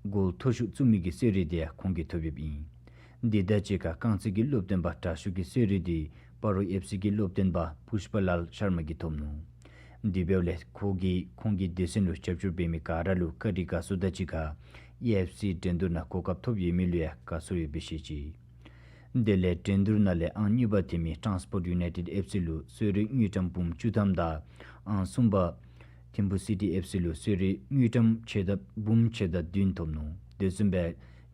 གོལ་མཐོ་ཤོས་བཙུགས་མི་གི་གསོལ་རས་འདི་ཡང་ཁོང་གིས་ཐོབ་ཡོདཔ་ཨིན། དེ་དང་གཅིག་ཁར་རྐང་རྩེད་ཀྱི་སློབ་སྟོན་པ་དྲག་ཤོས་ཀྱི་གསོལ་རས་འདི་སྤ་རོ་ཨེཕ་སི་གི་སློབ་སྟོན་པ་པུཤ་པ་ལཱལ་ཤར་མ་གིས་ཐོབ་ནུག། དེ་འབདཝ་ལས་ཁོ་གིས་ཁོང་གི་སྡེ་ཚན་ལུ་རྒྱབ་སྐྱོར་འབད་མི་ག་ར་ལུ་བཀའ་དྲིན་དགའ་ཚོར་དང་གཅིག་ཁར་ཨེ་ཨེཕ་སི་འགྲན་བསྡུར་ནང་གོ་སྐབས་ཐོབ་ཡོད་མི་ལུ་ཡང་དགའ་ཚོར་ཡོདཔ་སྦེ་བཤད་ཅི། དེ་ལས་འགྲན་བསྡུར་ནང་ལས་ཨང་གཉིས་པ་ཐོན་མི་ཊཱན་སི་པོརཊ་ཡུ་ནའི་ཊེཌ་ཨེཕ་སི་ལུ་གསོལ་རས་དངུལ་ཀྲམ་འབུམ་བཅུ་ཐམ་དང་ཨང་གསུམ་པ་ཐིམ་ཕུ་སི་ཊི་ཨེཕ་སི་ལུ་གསོལ་རས་དངུལ་ཀྲམ་ཕྱེད་དང་འབུམ་ཕྱེད་དང་བདུན་ཐོབ་ནུག། དེ་བཟུམ་སྦེ་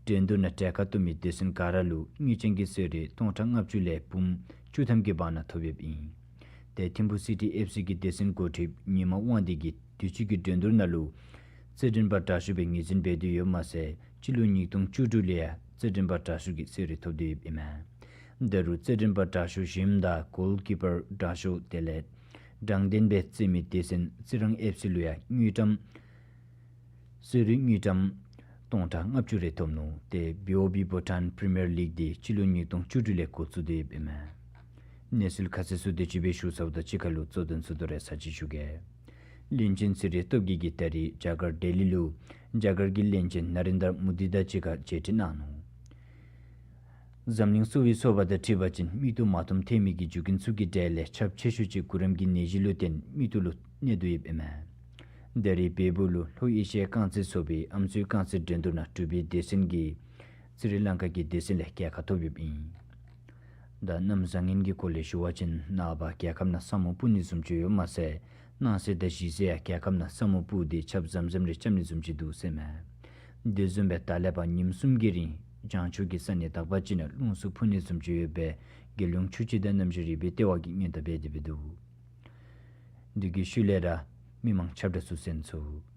འགྲན་བསྡུར་ནང་གྲལ་ཁར་གཏོགས་མི་སྡེ་ཚན་ག་ར་ལུ་དངུལ་ཅན་གྱི་གསོལ་རས་སྟོང་ཕྲག་ལྔ་བཅུ་ལས་འབུམ་བཅུ་ཐམ་གྱི་བར་ན་ཐོབ་ཡོདཔ་ཨིན། ཏེ་ཐིམ་ཕུ་སི་ཊི་ཨེཕ་སི་གི་སྡེ་ཚན་འགོ་ཁྲིདཔ་ཉི་མ་དབང་འདུས་ཀྱིས་དུས་ཅི་གི་འགྲན་བསྡུར་ནང་ལུ་རྩེད་འགྲན་པ་དྲག་ཤོས་སྦེ་ངོས་འཛིན་འབད་དེ་ཡོདཔ་མ་ཚད་སྤྱི་ལོ་ཉིས་སྟོང་བཅུ་དྲུག་ལས་ཡང་རྩེད་འགྲན་པ་དྲག་ཤོས་ཀྱི་གསོལ་རས་ཐོབ་སྟེ་ཡོདཔ་ཨིན་མས། ད་རུང་རྩེད་འགྲན་པ་དྲག་ཤོས་གཞོནམ་དང་གོལ་ཀི་པར་དྲག་ཤོས་དེ་ལས་དྲང་བདེན་སྦེ་རྩེད་མི་སྡེ་ཚན་རྩི་རང་ཨེཕ་སི་ལུ་ཡང་དངུལ་ཀྲམ་གསོལ་རས་དངུལ་ཀྲམ་སྟོང་ཕྲག་ལྔ་བཅུ་རེ་ཐོབ་ནུག། ཏེ་བི་ཨོ་བི་བྷུ་ཊཱན་པི་རི་མི་ཡར་ལིག་འདི་སྤྱི་ལོ་ཉིས་སྟོང་བཅུ་དྲུག་ལས་འགོ་བཙུགས་ཏེ་ཡོདཔ་ཨིན་མས། གནས་ཚུལ་ཁ་གསལ་ཚུ་དེ་ཅིག་སྦེ་ཞུ་ཚརཝ་དང་གཅིག་ཁར་ལུ་གཙོ་དོན་ཚུ་དོ་རེ་ཚར་གཅིག་ཞུ་གེ། བློན་ཆེན་ཚེ་རིང་སྟོབས་རྒྱས་ཀྱིས་ད་རིས་རྒྱ་གར་ལྡི་ལི་ལུ་རྒྱ་གར་གྱི་བློན་ཆེན་ན་རེན་དྲ་མོ་དི་དང་གཅིག་ཁར་མཇལ་འཕྲད་གནང་ནུག། འཛམ་གླིང་གསོ་བའི་ཚོགས་པ་དང་འཁྲིལ་བ་ཅིན་མིག་ཏོ་མ་མཐོང་ཐལ་མེད་ཀྱི་རྒྱུ་རྐྱེན་ཚུ་གི་གྲས་ལས་ཁྱབ་ཆེ་ཤོས་ཅིག་གུ་རམ་གྱི་ནད་གཞི་ལུ་བརྟེན་མིག་ཏོ་ལུ་གནོད་དོ་ཡོདཔ་ཨིན་མས། ད་རིས་བལ་པོ་ལུ་ལྷོ་ཨེ་ཤི་ཡའི་རྐང་རྩེད་ཚོགས་པའི་ཨམ་སྲུའི་རྐང་རྩེད་འགྲན་བསྡུར་ནང་འབྲུག་པའི་སྡེ་ཚན་གྱིས་སི་རི་ལང་ཀ་གི་སྡེ་ཚན་ལས་རྒྱལ་ཁ་ཐོབ་ཡོདཔ་ཨིན། ད་གནམ་བཟང་ངན་གྱི་སྐོར་ལས་ཞུ་བ་ཅིན་ནངས་པ་རྒྱལ་ཁབ་ནང་ས་སྨུག་སྤུབ་ནི་བཟུམ་ཅིག་ཡོདཔ་མ་ཚད་གནངས་ཚེ་དང་གཞེས་ཚེ་ཡང་རྒྱལ་ཁབ་ནང་ས་སྨུག་སྤུབ་སྟེ་ཆརཔ་ཟམ་ཟམ་རེ་རྐྱབ་ནི་བཟུམ་ཅིག་འདུག་ཟེར་མས། དེ་བཟུམ་སྦེ་ད་ལས་ཕར་ཉིནམ་གསུམ་གྱི་རིང་བྱང་ཕྱོགས་ཀྱི་ས་གནས་དག་པ་ཅིག་ནང་རླུང་འཚུབ་འཕུ་ནི་བཟུམ་ཅིག་ཡོད་པས་རྒྱལ་ཡོངས་ཆུ་སྤྱི་དང་གནམ་གཤིས་རིག་པའི་ལྟེ་བ་གིས་སྔོན་བརྡ་འབད་དེ་སྦེ་འདུག། འདི་གི་ཤུལ་ལས་ར་མི་མང་ཁྱབ་བསྒྲགས་ཚུ་གསན་ཚུགས།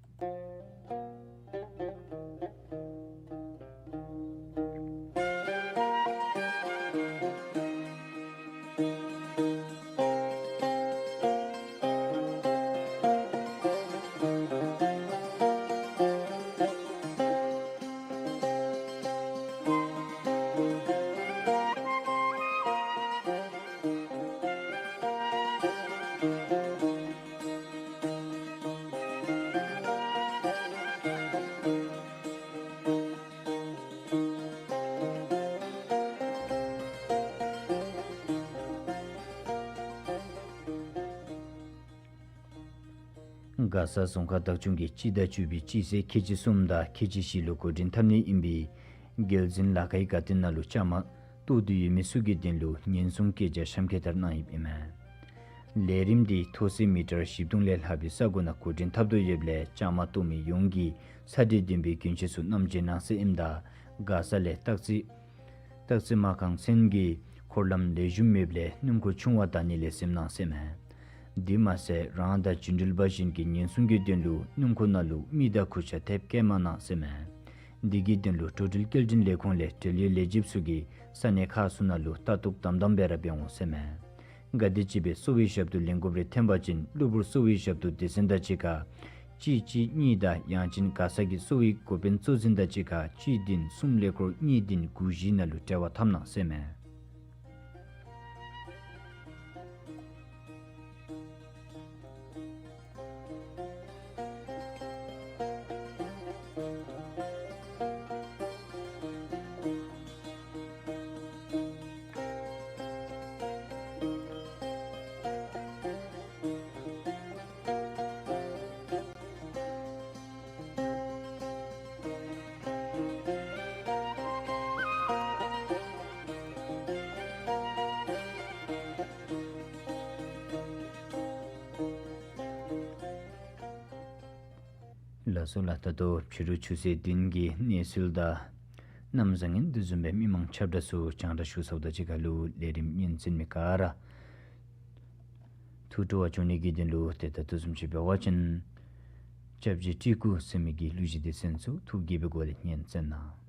མགར་ས་རྫོང་ཁག་བདག་སྐྱོང་གིས་སྤྱི་ཟླ་བཅུ་པའི་སྤྱི་ཚེས་ཁལ་གཅིག་གསུམ་དང་ཁལ་གཅིག་བཞི་ལུ་འགོ་འདྲེན་འཐབ་ནི་ཨིན་པའི་རྒྱལ་འཛིན་ལ་ཁའི་དགའ་སྟོན་ནང་ལུ་བཅའ་མར་གཏོགས་འདོད་ཡོད་མི་ཚུ་གི་དོན་ལུ་ཉེན་སྲུང་བཀོད་རྒྱ་གཤམ་འཁོད་ལྟར་གནང་ཡོདཔ་ཨིན་མས། ལས་རིམ་འདི་མཐོ་ཚད་མི་ཊར་བཞི་སྟོང་ལས་ལྷག་པའི་ས་གོ་ནང་འགོ་འདྲེན་འཐབ་དོ་ཡོདཔ་ལས་བཅའ་མར་གཏོགས་མི་ཡོངས་ཀྱིས་ཚ་དྲོད་ལྡན་པའི་གྱོན་ཆས་ཚུ་བསྣམས་བྱོན་གནང་ཟེར་ཨིནམ་ད་མགར་ས་ལས་སྟག་རྩེ་སྟག་རྩེ་མ་རྐང་ཚན་གྱི་འཁོར་ལམ་ལེགས་ཤོམ་མེདཔ་ལས་སྣུམ་འཁོར་ཆུང་བ་བདའ་ནི་ལས་སེམས་གནང་ཟེར་མས། དེ་མ་ཚད་རང་དང་རྒྱུན་འགྲུལ་པ་གཞན་གྱི་ཉེན་སྲུང་གི་དོན་ལུ་སྣུམ་འཁོར་ནང་ལུ་མི་དང་གུར་ཆ་ཐེབས་བཀལ་མ་གནང་ཟེར་མས། དེ་གི་དོན་ལུ་འགྲོ་འགྲུལ་སྐྱེལ་འདྲེན་ལས་ཁུངས་ལས་འབྲེལ་ཡོད་ལས་བྱེདཔ་ཚུ་གིས་ས་གནས་ཁག་ཚུ་ནང་ལུ་ལྟ་རྟོག་དམ་དམ་སྦེ་ར་འབད་འོང་ཟེར་མས། གལ་ཏེ་ཅིག་སྦེ་གསོ་བའི་ཞབས་ཏོག་ལེན་དགོཔ་རེ་ཐོན་པ་ཅིན་གློ་བུར་གསོ་བའི་ཞབས་ཏོག་སྡེ་ཚན་དང་གཅིག་ཁར་གཅིག་གཅིག་གཉིས་དང་ཡང་ཅིན་མགར་ས་གི་གསོ་བའི་འགོ་དཔོན་གཙོ་འཛིན་དང་གཅིག་ཁར་གཅིག་བདུན་གསུམ་ཀླད་ཀོར་གཉིས་བདུན་དགུ་བཞི་ནང་ལུ་འབྲེལ་བ་འཐབ་གནང་ཟེར་མས། ལགས་སོ་ལགས། ད་ལྟོ་ཕྱི་རུ་ཆུ་ཚོད་བདུན་གྱི་གནས་ཚུལ་དང་གནམ་བཟང་ངན་དེ་བཟུམ་སྦེ་མི་མང་ཁྱབ་བསྒྲགས་ཚུ་རྒྱང་བསྒྲགས་ཞུ་ཚརཝ་དང་གཅིག་ཁར་ལུ་ལས་རིམ་ཉན་གསན་མི་ག་ར་ཐུགས་སྤྲོ་བ་བྱུང་ནི་གི་དོན་ལུ་ཏེ་ད་ལྟོ་བཟུམ་ཅིག་འབད་བ་ཅིན་སྐྱབས་རྗེ་སྤྲུལ་སྐུ་ཟེར་མི་གི་གླུ་གཞས་འདི་གསན་ཚུགས། ཐུགས་དགྱེས་པའི་སྒོ་ལས་ཉན་གསན་གནང་།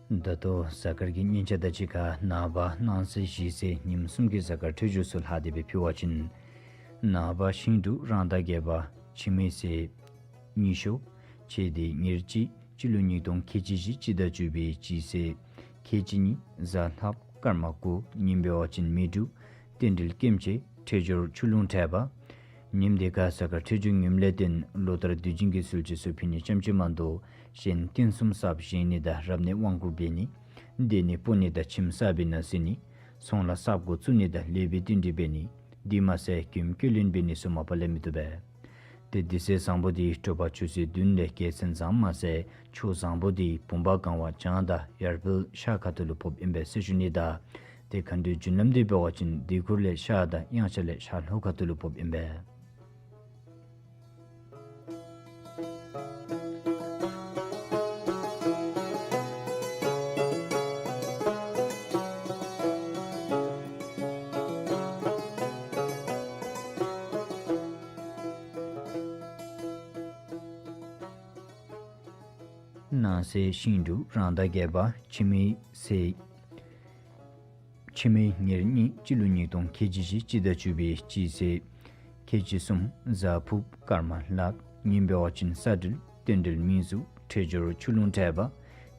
ད་ལྟོ་གཟའ་སྐར་གྱི་སྙན་ཆ་དང་གཅིག་ཁར་ནངས་པ་གནངས་ཚེ་གཞེས་ཚེ་ཉིནམ་གསུམ་གྱི་གཟའ་སྐར་འཕྲོད་སྦྱོར་ཚུ་ལྷག་སྟེ་སྦེ་ཕུལ་བ་ཅིན། ནངས་པ་ཤིང་འབྲུག་རང་ཟླ་བརྒྱད་པ་ཕྱི་མའི་ཚེས་ཉི་ཤུ། ཚེས་འདི་ཉེར་གཅིག་སྤྱི་ལོ་ཉིས་སྟོང་ཁལ་གཅིག་བཞི་སྤྱི་ཟླ་བཅུ་པའི་སྤྱི་ཚེས་ཁལ་གཅིག་གཉིས་གཟའ་ལྷགཔ་སྐར་མ་དགུ། ཉིནམ་འབད་བ་ཅིན་མེ་འབྲུག། རྟེན་འབྲེལ་སྐེམ་བྱེད། འཕྲོད་སྦྱོར་ཆུ་ལུང་ཐལ་བ། ཉིནམ་འདི་ཁར་གཟའ་སྐར་འཕྲོད་སྦྱོར་ངནམ་ལས་བརྟེན་ལོ་ལྟར་དུས་རྒྱུན་གྱི་སྲོལ་འབྱེད་ཚུ་ཕུལ་ནི་ཙམ་ཅིག་མ་གཏོགས་གཞན་རྟེན་གསུམ་གསརཔ་བཞེངས་ནི་དང་རབ་གནས་དབང་བསྐུར་འབད་ནི། འདས་ནི་སྤོ་ནི་དང་ཁྱིམ་གསར་པའི་ནང་བསྲེ་ནི། ཚོང་ལཱ་གསརཔ་འགོ་བཙུགས་ནི་དང་ལེགས་པའི་རྟེན་འབྲེལ་འབད་ནི། དེ་མ་ཚད་མགྱོནམ་སྐྱོད་ལེན་འབད་ནི་ཚུ་མ་པ་ལས་མི་བཏུབ་པས། ཏེ་དུས་ཚེས་བཟང་པོ་འདི་དྲོ་པ་ཆུ་ཚོད་བདུན་ལས་བརྒྱད་ཚུན་ཚང་མ་ཟེར། ཕྱོགས་བཟང་པོ་འདི་བུམ་པ་གང་བ་བྱང་དང་ཡར་འཕེལ་ཤར་ཁ་ཐུག་ལུ་ཕོགཔ་ཨིན་པས་ཟེར་ཞུ་ནི་དང་། ཏེ་མཁའ་འགྲོའི་རྒྱུན་ལམ་འདི་འབད་བ་ཅིན་དུས་འཁོར་ལས་ཤར་དང་དབྱངས་འཆར་ལས་ཤར་ལྷོ་ཁ་ཐུག་ལུ་ཕོགཔ་ཨིན་པས། གནངས་ཚེ་ཤིང་འབྲུག་རང་ཟླ་བརྒྱད་པ་ཕྱི་མའི་ཚེས་ཕྱི་མའི་ཉེར་གཉིས་སྤྱི་ལོ་ཉིས་སྟོང་ཁལ་གཅིག་བཞི་སྤྱི་ཟླ་བཅུ་པའི་སྤྱི་ཚེས་ཁལ་གཅིག་གསུམ་གཟའ་ཕུརཔ་སྐར་མ་ལྷགཔ། ཉིནམ་འབད་བ་ཅིན་ས་སྦྲུལ། རྟེན་འབྲེལ་མིང་གཟུགས། འཕྲོད་སྦྱོར་ཆུ་ལུང་ཐལ་བ།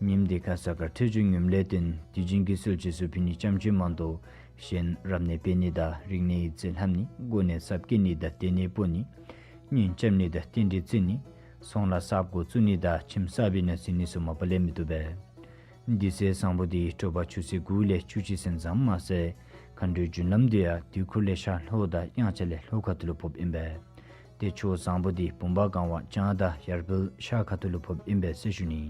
ཉིནམ་འདི་ཁར་གཟའ་སྐར་འཕྲོད་སྦྱོར་ངནམ་ལས་བརྟེན་དུས་རྒྱུན་གྱི་སྲོལ་འབྱེད་ཚུ་ཕུལ་ནི་ཙམ་ཅིག་མ་གཏོགས་གཞན་རབ་གནས་འབད་ནི་དང་རིག་གནས་ཡིག་རྩིས་ལྷབ་ནི། གོ་གནས་གསརཔ་བསྐྱེད་ནི་དང་འདས་ནི་སྤོ་ནི། གཉེན་རྐྱབ་ནི་དང་རྟེན་འབྲེལ་བརྩི་ནི། ཚོང་ལཱ་གསརཔ་འགོ་བཙུགས་ནི་དང་ཁྱིམ་གསར་པའི་ནང་བསྲེ་ནི་ཚུ་མ་པ་ལས་མི་བཏུབ་པས། དུས་ཚེས་བཟང་པོ་འདི་དྲོ་པ་ཆུ་ཚོད་དགུ་ལས་བཅུ་གཅིག་ཚུན་ཚང་མ་ཟེར། མཁའ་འགྲོའི་རྒྱུན་ལམ་འདི་ཡང་དུས་འཁོར་ལས་ཤར་ལྷོ་དང་དབྱངས་འཆར་ལས་ལྷོ་ཁ་ཐུག་ལུ་ཕོགཔ་ཨིན་པས། ཏེ་ཕྱོགས་བཟང་པོ་འདི་བུམ་པ་གང་བ་བྱང་དང་ཡར་འཕེལ་ཤར་ཁ་ཐུག་ལུ་ཕོགཔ་ཨིན་པས་ཟེར་ཞུ་ནི།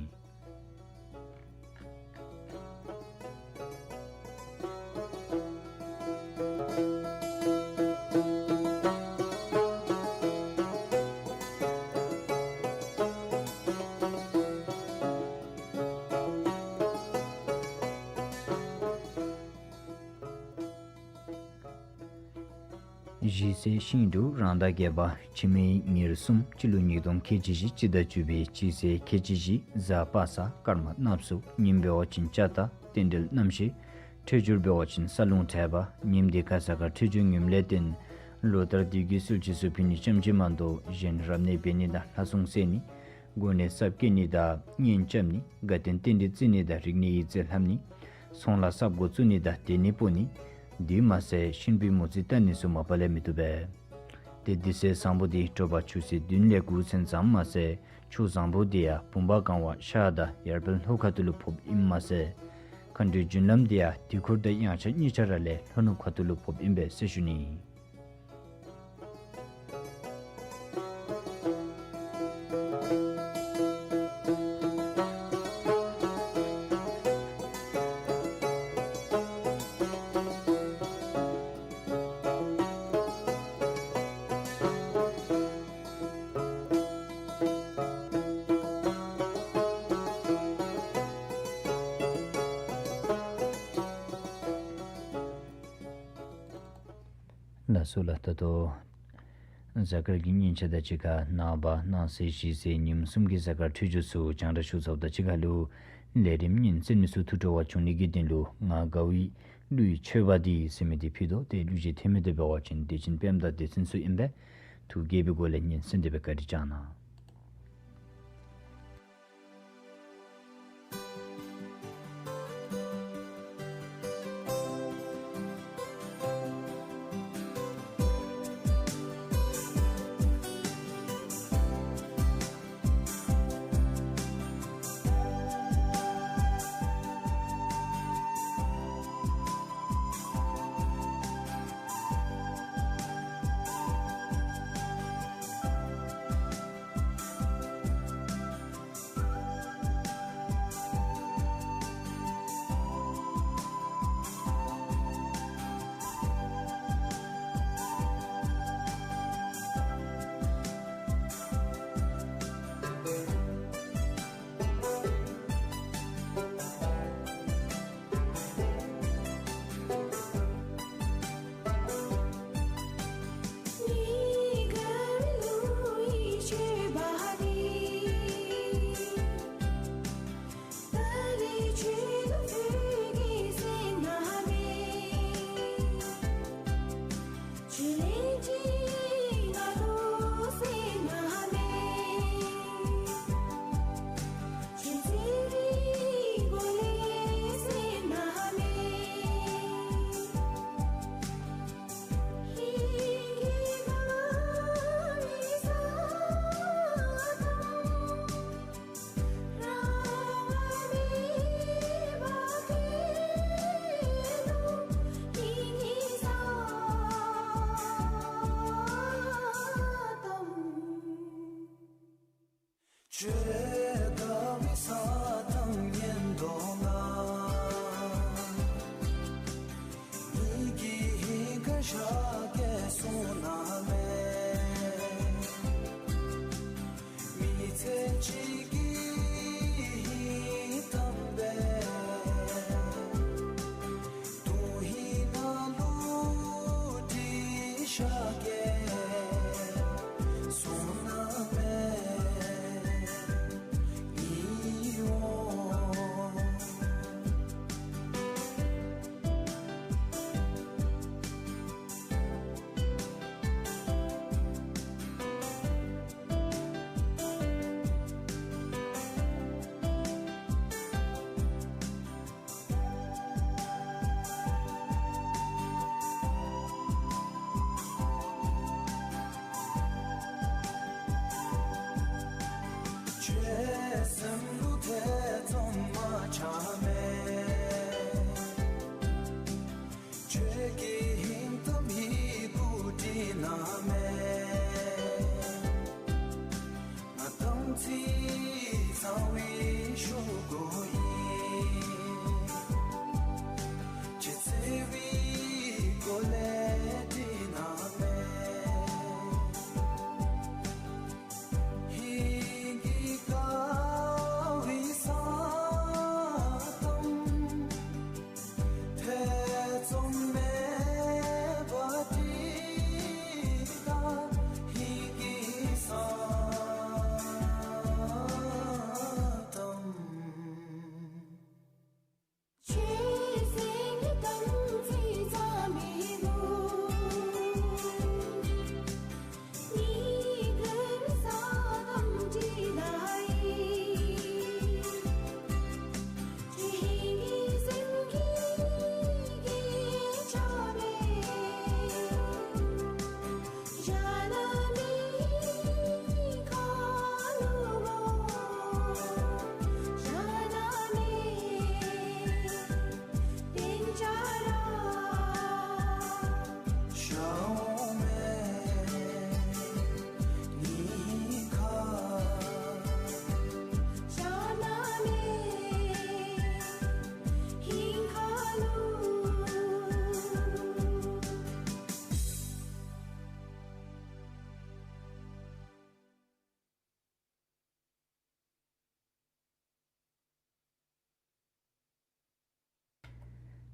གཞེས་ཚེས་ཤིང་འབྲུག་རང་ཟླ་བརྒྱད་པ་ཕྱི་མའི་ཉེར་གསུམ་སྤྱི་ལོ་ཉིས་སྟོང་ཁལ་གཅིག་བཞི་སྤྱི་ཟླ་བཅུ་པའི་སྤྱི་ཚེས་ཁལ་གཅིག་བཞི་གཟའ་པ་སངས་སྐར་མ་གནགཔོ། ཉིནམ་འབད་བ་ཅིན་ལྕགས་སྟག། རྟེན་འབྲེལ་རྣམ་ཤེས། འཕྲོད་སྦྱོར་འབད་བ་ཅིན་ས་ལུང་ཐལ་བ། ཉིནམ་འདི་ཁར་གཟའ་སྐར་འཕྲོད་སྦྱོར་ངནམ་ལས་བརྟེན་ལོ་ལྟར་དུས་རྒྱུན་གྱི་སྲོལ་འབྱེད་ཚུ་ཕུལ་ནི་ཙམ་ཅིག་མ་གཏོགས་གཞན་རབ་གནས་འབད་ནི་དང་ལྷ་སྲུང་བསད་ནི། གོ་གནས་གསརཔ་བསྐྱེད་ནི་དང་གཉེན་རྐྱབ་ནི། དགའ་སྟོན་རྟེན་འབྲེལ་བརྩི་ནི་དང་རིག་གནས་ཡིག་རྩིས་ལྷབ་ནི། ཚོང་ལཱ་གསརཔ་འགོ་བཙུགས་ནི་དང་འདས་ནི་སྤོ་ནི། དེ་མ་ཚད་གཤིན་པོའི་མོ་རྩིས་བལྟ་ནི་ཚུ་མ་པ་ལས་མི་བཏུབ་པས། ཏེ་དུས་ཚེས་བཟང་པོ་འདི་དྲོ་པ་ཆུ་ཚོད་བདུན་ལས་དགུ་ཚུན་ཚང་མ་ཟེར། ཕྱོགས་བཟང་པོ་འདི་ཡང་བུམ་པ་གང་བ་ཤར་དང་ཡར་འཕེལ་ལྷོ་ཁ་ཐུག་ལུ་ཕོགཔ་ཨིནམ་མ་ཚད་མཁའ་འགྲོའི་རྒྱུན་ལམ་འདི་ཡང་དུས་འཁོར་དང་དབྱངས་འཆར་གཉིས་ཆ་ར་ལས་ལྷོ་ནུབ་ཁ་ཐུག་ལུ་ཕོགཔ་ཨིན་པས་ཟེར་ཞུ་ནི། ལགས་སོ་ལགས། ད་ལྟོ་གཟའ་སྐར་གྱི་སྙན་ཆ་དང་གཅིག་ཁར་ནངས་པ་གནངས་ཚེ་གཞེས་ཚེ་ཉིནམ་གསུམ་གྱི་གཟའ་སྐར་འཕྲོད་སྦྱོར་ཚུ་རྒྱང་བསྒྲགས་ཞུ་ཚརཝ་དང་གཅིག་ཁར་ལུ་ལས་རིམ་ཉན་གསན་མི་ཚུ་ཐུགས་སྤྲོ་བ་བྱུང་ནི་གི་དོན་ལུ་ང་དགའ་བའི་གླུ་ཡི་མཆོད་པ་འདི་ཟེར་མི་འདི་ཕུལ་དོ། ཏེ་གླུ་གཞས་འཐེན་མི་འདི་འབད་བ་ཅིན་བདེ་ཆེན་དཔལམོ་དང་སྡེ་ཚན་ཚུ་ཨིན་པས། ཐུགས་དགྱེས་པའི་སྒོ་ལས་ཉན་གསན་ཏེ་སྦེ་བཀའ་དྲིན་བསྐྱང་གནང་།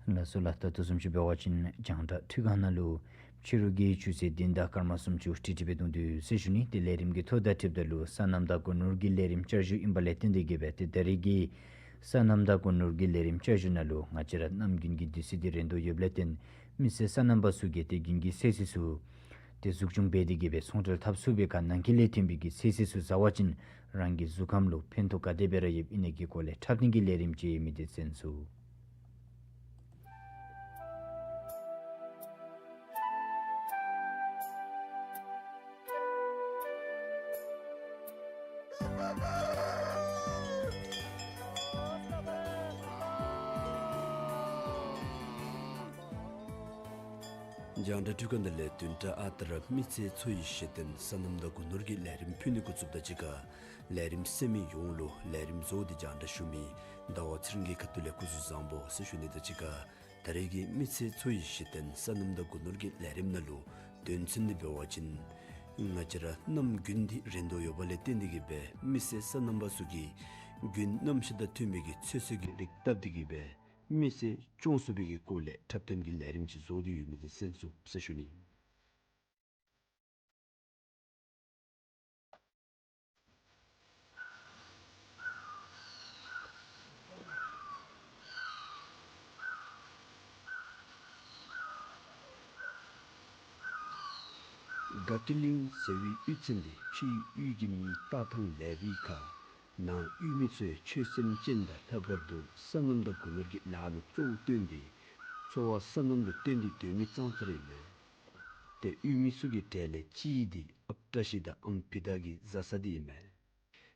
ལགས་སོ་ལགས། ད་ལྟོ་བཟུམ་ཅིག་འབད་བ་ཅིན་རྒྱང་བསྒྲགས་འཕྲུལ་ཁང་ནང་ལུ་ཕྱི་རུ་གི་ཆུ་ཚོད་བདུན་དང་སྐར་མ་སུམ་ཅུ་ཏིག་ཏིག་སྦེ་གཏང་དོ་ཟེར་ཞུ་ནི། ཏེ་ལས་རིམ་གྱི་ཐོ་དང་འཁྲིལཝ་ད་ལུ་སོ་ནམ་དང་སྒོ་ནོར་གྱི་ལས་རིམ་བསྐྱར་ཞུ་ཨིན་པ་ལས་བརྟེན་ཏེ་གིས་སྦེ་ཏེ་ད་རིས་ཀྱི་སོ་ནམ་དང་སྒོ་ནོར་གྱི་ལས་རིམ་བསྐྱར་ཞུ་ནང་ལུ་ང་བཅས་ར་གནམ་དགུན་གྱི་དུས་ཚོད་འདི་རན་དོ་ཡོདཔ་ལས་བརྟེན་མི་སེར་སོ་ནམ་པ་ཚུ་གིས་ཏེ་དགུན་གྱི་ཚོད་བསྲེ་ཚུ་ཏེ་གཟུགས་སྐྱོང་འབད་དེ་གིས་སྦེ་ཚོང་འབྲེལ་འཐབ་ཚུགས་པའི་ཁར་ནང་འཁོད་ལས་ཐོན་པའི་གི་ཚོད་བསྲེ་ཚུ་བཟའ་བ་ཅིན་རང་གི་གཟུགས་ཁམས་ལུ་ཕན་ཐོགས་ག་དེ་སྦེ་ར་ཡོདཔ་ཨིན་ན་གི་སྐོར་ལས་འཁྲབ་སྟོན་གྱི་ལས་རིམ་ཅིག་ཨིན་མི་འདི་གསན་ཚུགས། རྒྱང་བསྒྲགས་འཕྲུལ་ཁང་དང་ལས་དོན་བསྒྲགས་ཨ་རྟག་ར་མི་ཚེ་འཚོ་བའི་གཞི་རྟེན་སོ་ནམ་དང་སྒོ་ནོར་གྱི་ལས་རིམ་ཕུལ་ནི་འགོ་བཙུགསཔ་དང་གཅིག་ཁར་ལས་རིམ་གསན་མི་ཡོངས་ལུ་ལས་རིམ་གཙོ་བོ་འདི་རྒྱང་བསྒྲགས་ཞུ་མི་ཟླ་བ་ཚེ་རིང་གི་ཁ་ཐུག་ལས་སྐུ་གཟུགས་བཟང་པོ་ཟེར་ཞུ་ནི་དང་གཅིག་ཁར་ད་རིས་ཀྱི་མི་ཚེ་འཚོ་བའི་གཞི་རྟེན་སོ་ནམ་དང་སྒོ་ནོར་གྱི་ལས་རིམ་ནང་ལུ་དོན་ཚན་འདི་འབད་བ་ཅིན་ང་བཅས་ར་གནམ་དགུན་འདི་རན་དོ་ཡོདཔ་ལས་བརྟེན་ཏེ་གིས་སྦེ་མི་སེར་སོ་ནམ་པ་ཚུ་གིས་དགུན་གནམ་གཤིས་དང་མཐུན་པའི་གི་ཚོད་བསྲེ་གི་རིགས་བཏབ་སྟེ་གིས་སྦེ་མི་སེར་སྐྱོང་ཚུགས་པའི་གི་སྐོར་ལས་འཁྲབ་སྟོན་གྱི་ལས་རིམ་ཅིག་བཟོ་སྟེ་ཡོད་མི་འདི་གསན་ཚུགས་ཟེར་ཞུ་ནི། དགའ་སྐྱིད་གླིང་ཟེར་བའི་གཡུས་ཚན་འདི་ཕྱིའི་གཡུས་ཀྱི་མི་ལྟ་ཐངས་ལེགས་པའི་ཁར་ནང་གཡུས་མི་ཚུ་ཡང་ཆོས་སེམས་ཅན་དང་ལྷག་པར་དུ་སོ་ནམ་དང་སྒོ་ནོར་གྱི་ལཱ་ལུ་གཙོ་བོ་བཏོན་ཏེ་འཚོ་བ་སོ་ནམ་ལུ་བརྟེན་ཏེ་སྡོད་མི་ཙང་ཙ་ར་ཨིན་མས། ཏེ་གཡུས་མི་ཚུ་གི་གྲས་ལས་གཅིག་འདི་ཨཔ་བཀྲ་ཤིས་དང་ཨམ་བི་དྷ་གི་བཟའ་ཚང་འདི་ཨིན་མས།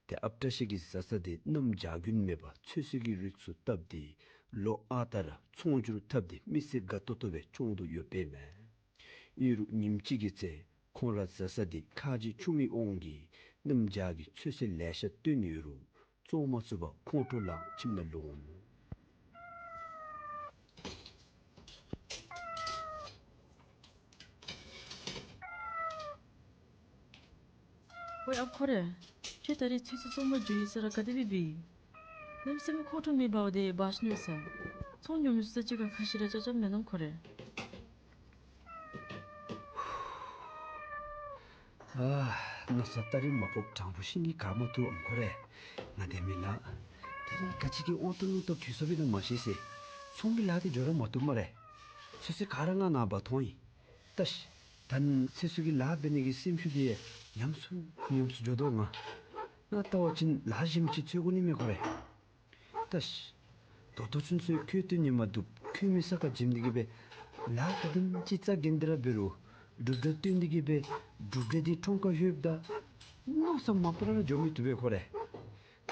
ཏེ་ཨཔ་བཀྲ་ཤིས་ཀྱི་བཟའ་ཚང་འདི་གནམ་བྱཱར་དགུན་མེད་པར་ཚོད་བསྲེ་གི་རིགས་ཚུ་བཏབ་སྟེ་ལོ་ཨ་རྟག་ར་ཚོང་སྒྱུར་འཐབ་སྟེ་མི་སེར་དགའ་ཏོག་ཏོ་སྦེ་སྐྱོང་དོ་ཡོདཔ་ཨིན་མས། ཨིན་རུང་ཉིནམ་གཅིག་གི་ཚེ་ཁོང་ར་བཟའ་ཚང་འདི་ཁ་རྗེ་ཆུང་མི་དབང་གིས་གནམ་བྱཱར་གྱི་ཚོད་བསྲེ་ལེ་ཤ་བཏོན་ཡོད་རུང་བཙོང་མ་ཚུགས་པར་ཁོང་ཁྲོ་ལངས་ཁྱིམ་ནང་ལོག་འོང་། ཝའེ་ཨཔ་ཁོ་རེ། ཁྱོད་ད་རིས་ཚོད་བསྲེ་བཙོང་པར་འགྱོ་ཡི་ཟེར་ར་ག་དེ་སྦེ་འབད་ཡི། གནམ་མེད་ས་མེད་ཁོང་ཁྲོ་མི་འབརཝ་དེ་འབག་ཤི་ནུག་ཟེར། ཚོང་ཉོ་མི་ཚུ་དང་གཅིག་ཁར་ཁ་བཤད་ར་ཅོག་ཅོག་མེན་ནམ་ཁོ་རེ། ཨ་མནོ་བསམ་ད་རིས་མ་ཕོགཔ་དྲང་པོ་བཤད་ནི་ག་མ་བཏུབ་ཨམ་ཁོ་རེ། ང་བདེན་མི་ལགས། ད་རིས་ག་ཅི་གི་དབང་ཏོག་ལུང་སྟོབས་བྱུང་སོང་པས་ན་མ་ཤེས་ཟེར། ཚོང་གི་ལཱ་འདི་འགྱོ་ར་མ་བཏུབ་སྨ་རེ། ཚོད་བསྲེ་ག་ར་ང་ནཱ་འབག་འཐོན་ཡི། ད་ཤི། ད་ཚོད་བསྲེ་གི་ལཱ་འབད་ནི་གི་སེམས་ཤུགས་འདི་ཉམས་སུ་ཉམས་སུ་འགྱོ་དོ། ང་ང་བལྟ་བ་ཅིན་ལཱ་གཞན་ཅིག་འཚོལ་དགོ་ནི་མས་ཁོ་རེ། ད་ཤི། ད་ལྟོ་ཚུན་ཚོད་ཁོའི་དོན་ཉམས་མ་བཏུབ། ཁོའི་མི་ས་ཁར་འཛེམ་སྟེ་གིས་སྦེ་ལཱ་ག་དེམ་ཅིག་རྩ་འགེངས་ཏེ་ར་འབད་རུང་འབྲུག་སྒྲ་བཏོན་ཏེ་གིས་སྦེ་འབྲུག་སྒྲ་འདི་ཁྲོམ་ཁར་ལྷོདཔ་ད་མནོ་བསམ་མ་པ་ར་འགྱོ་མི་བཏུབ་པས་ཁོ་རེ།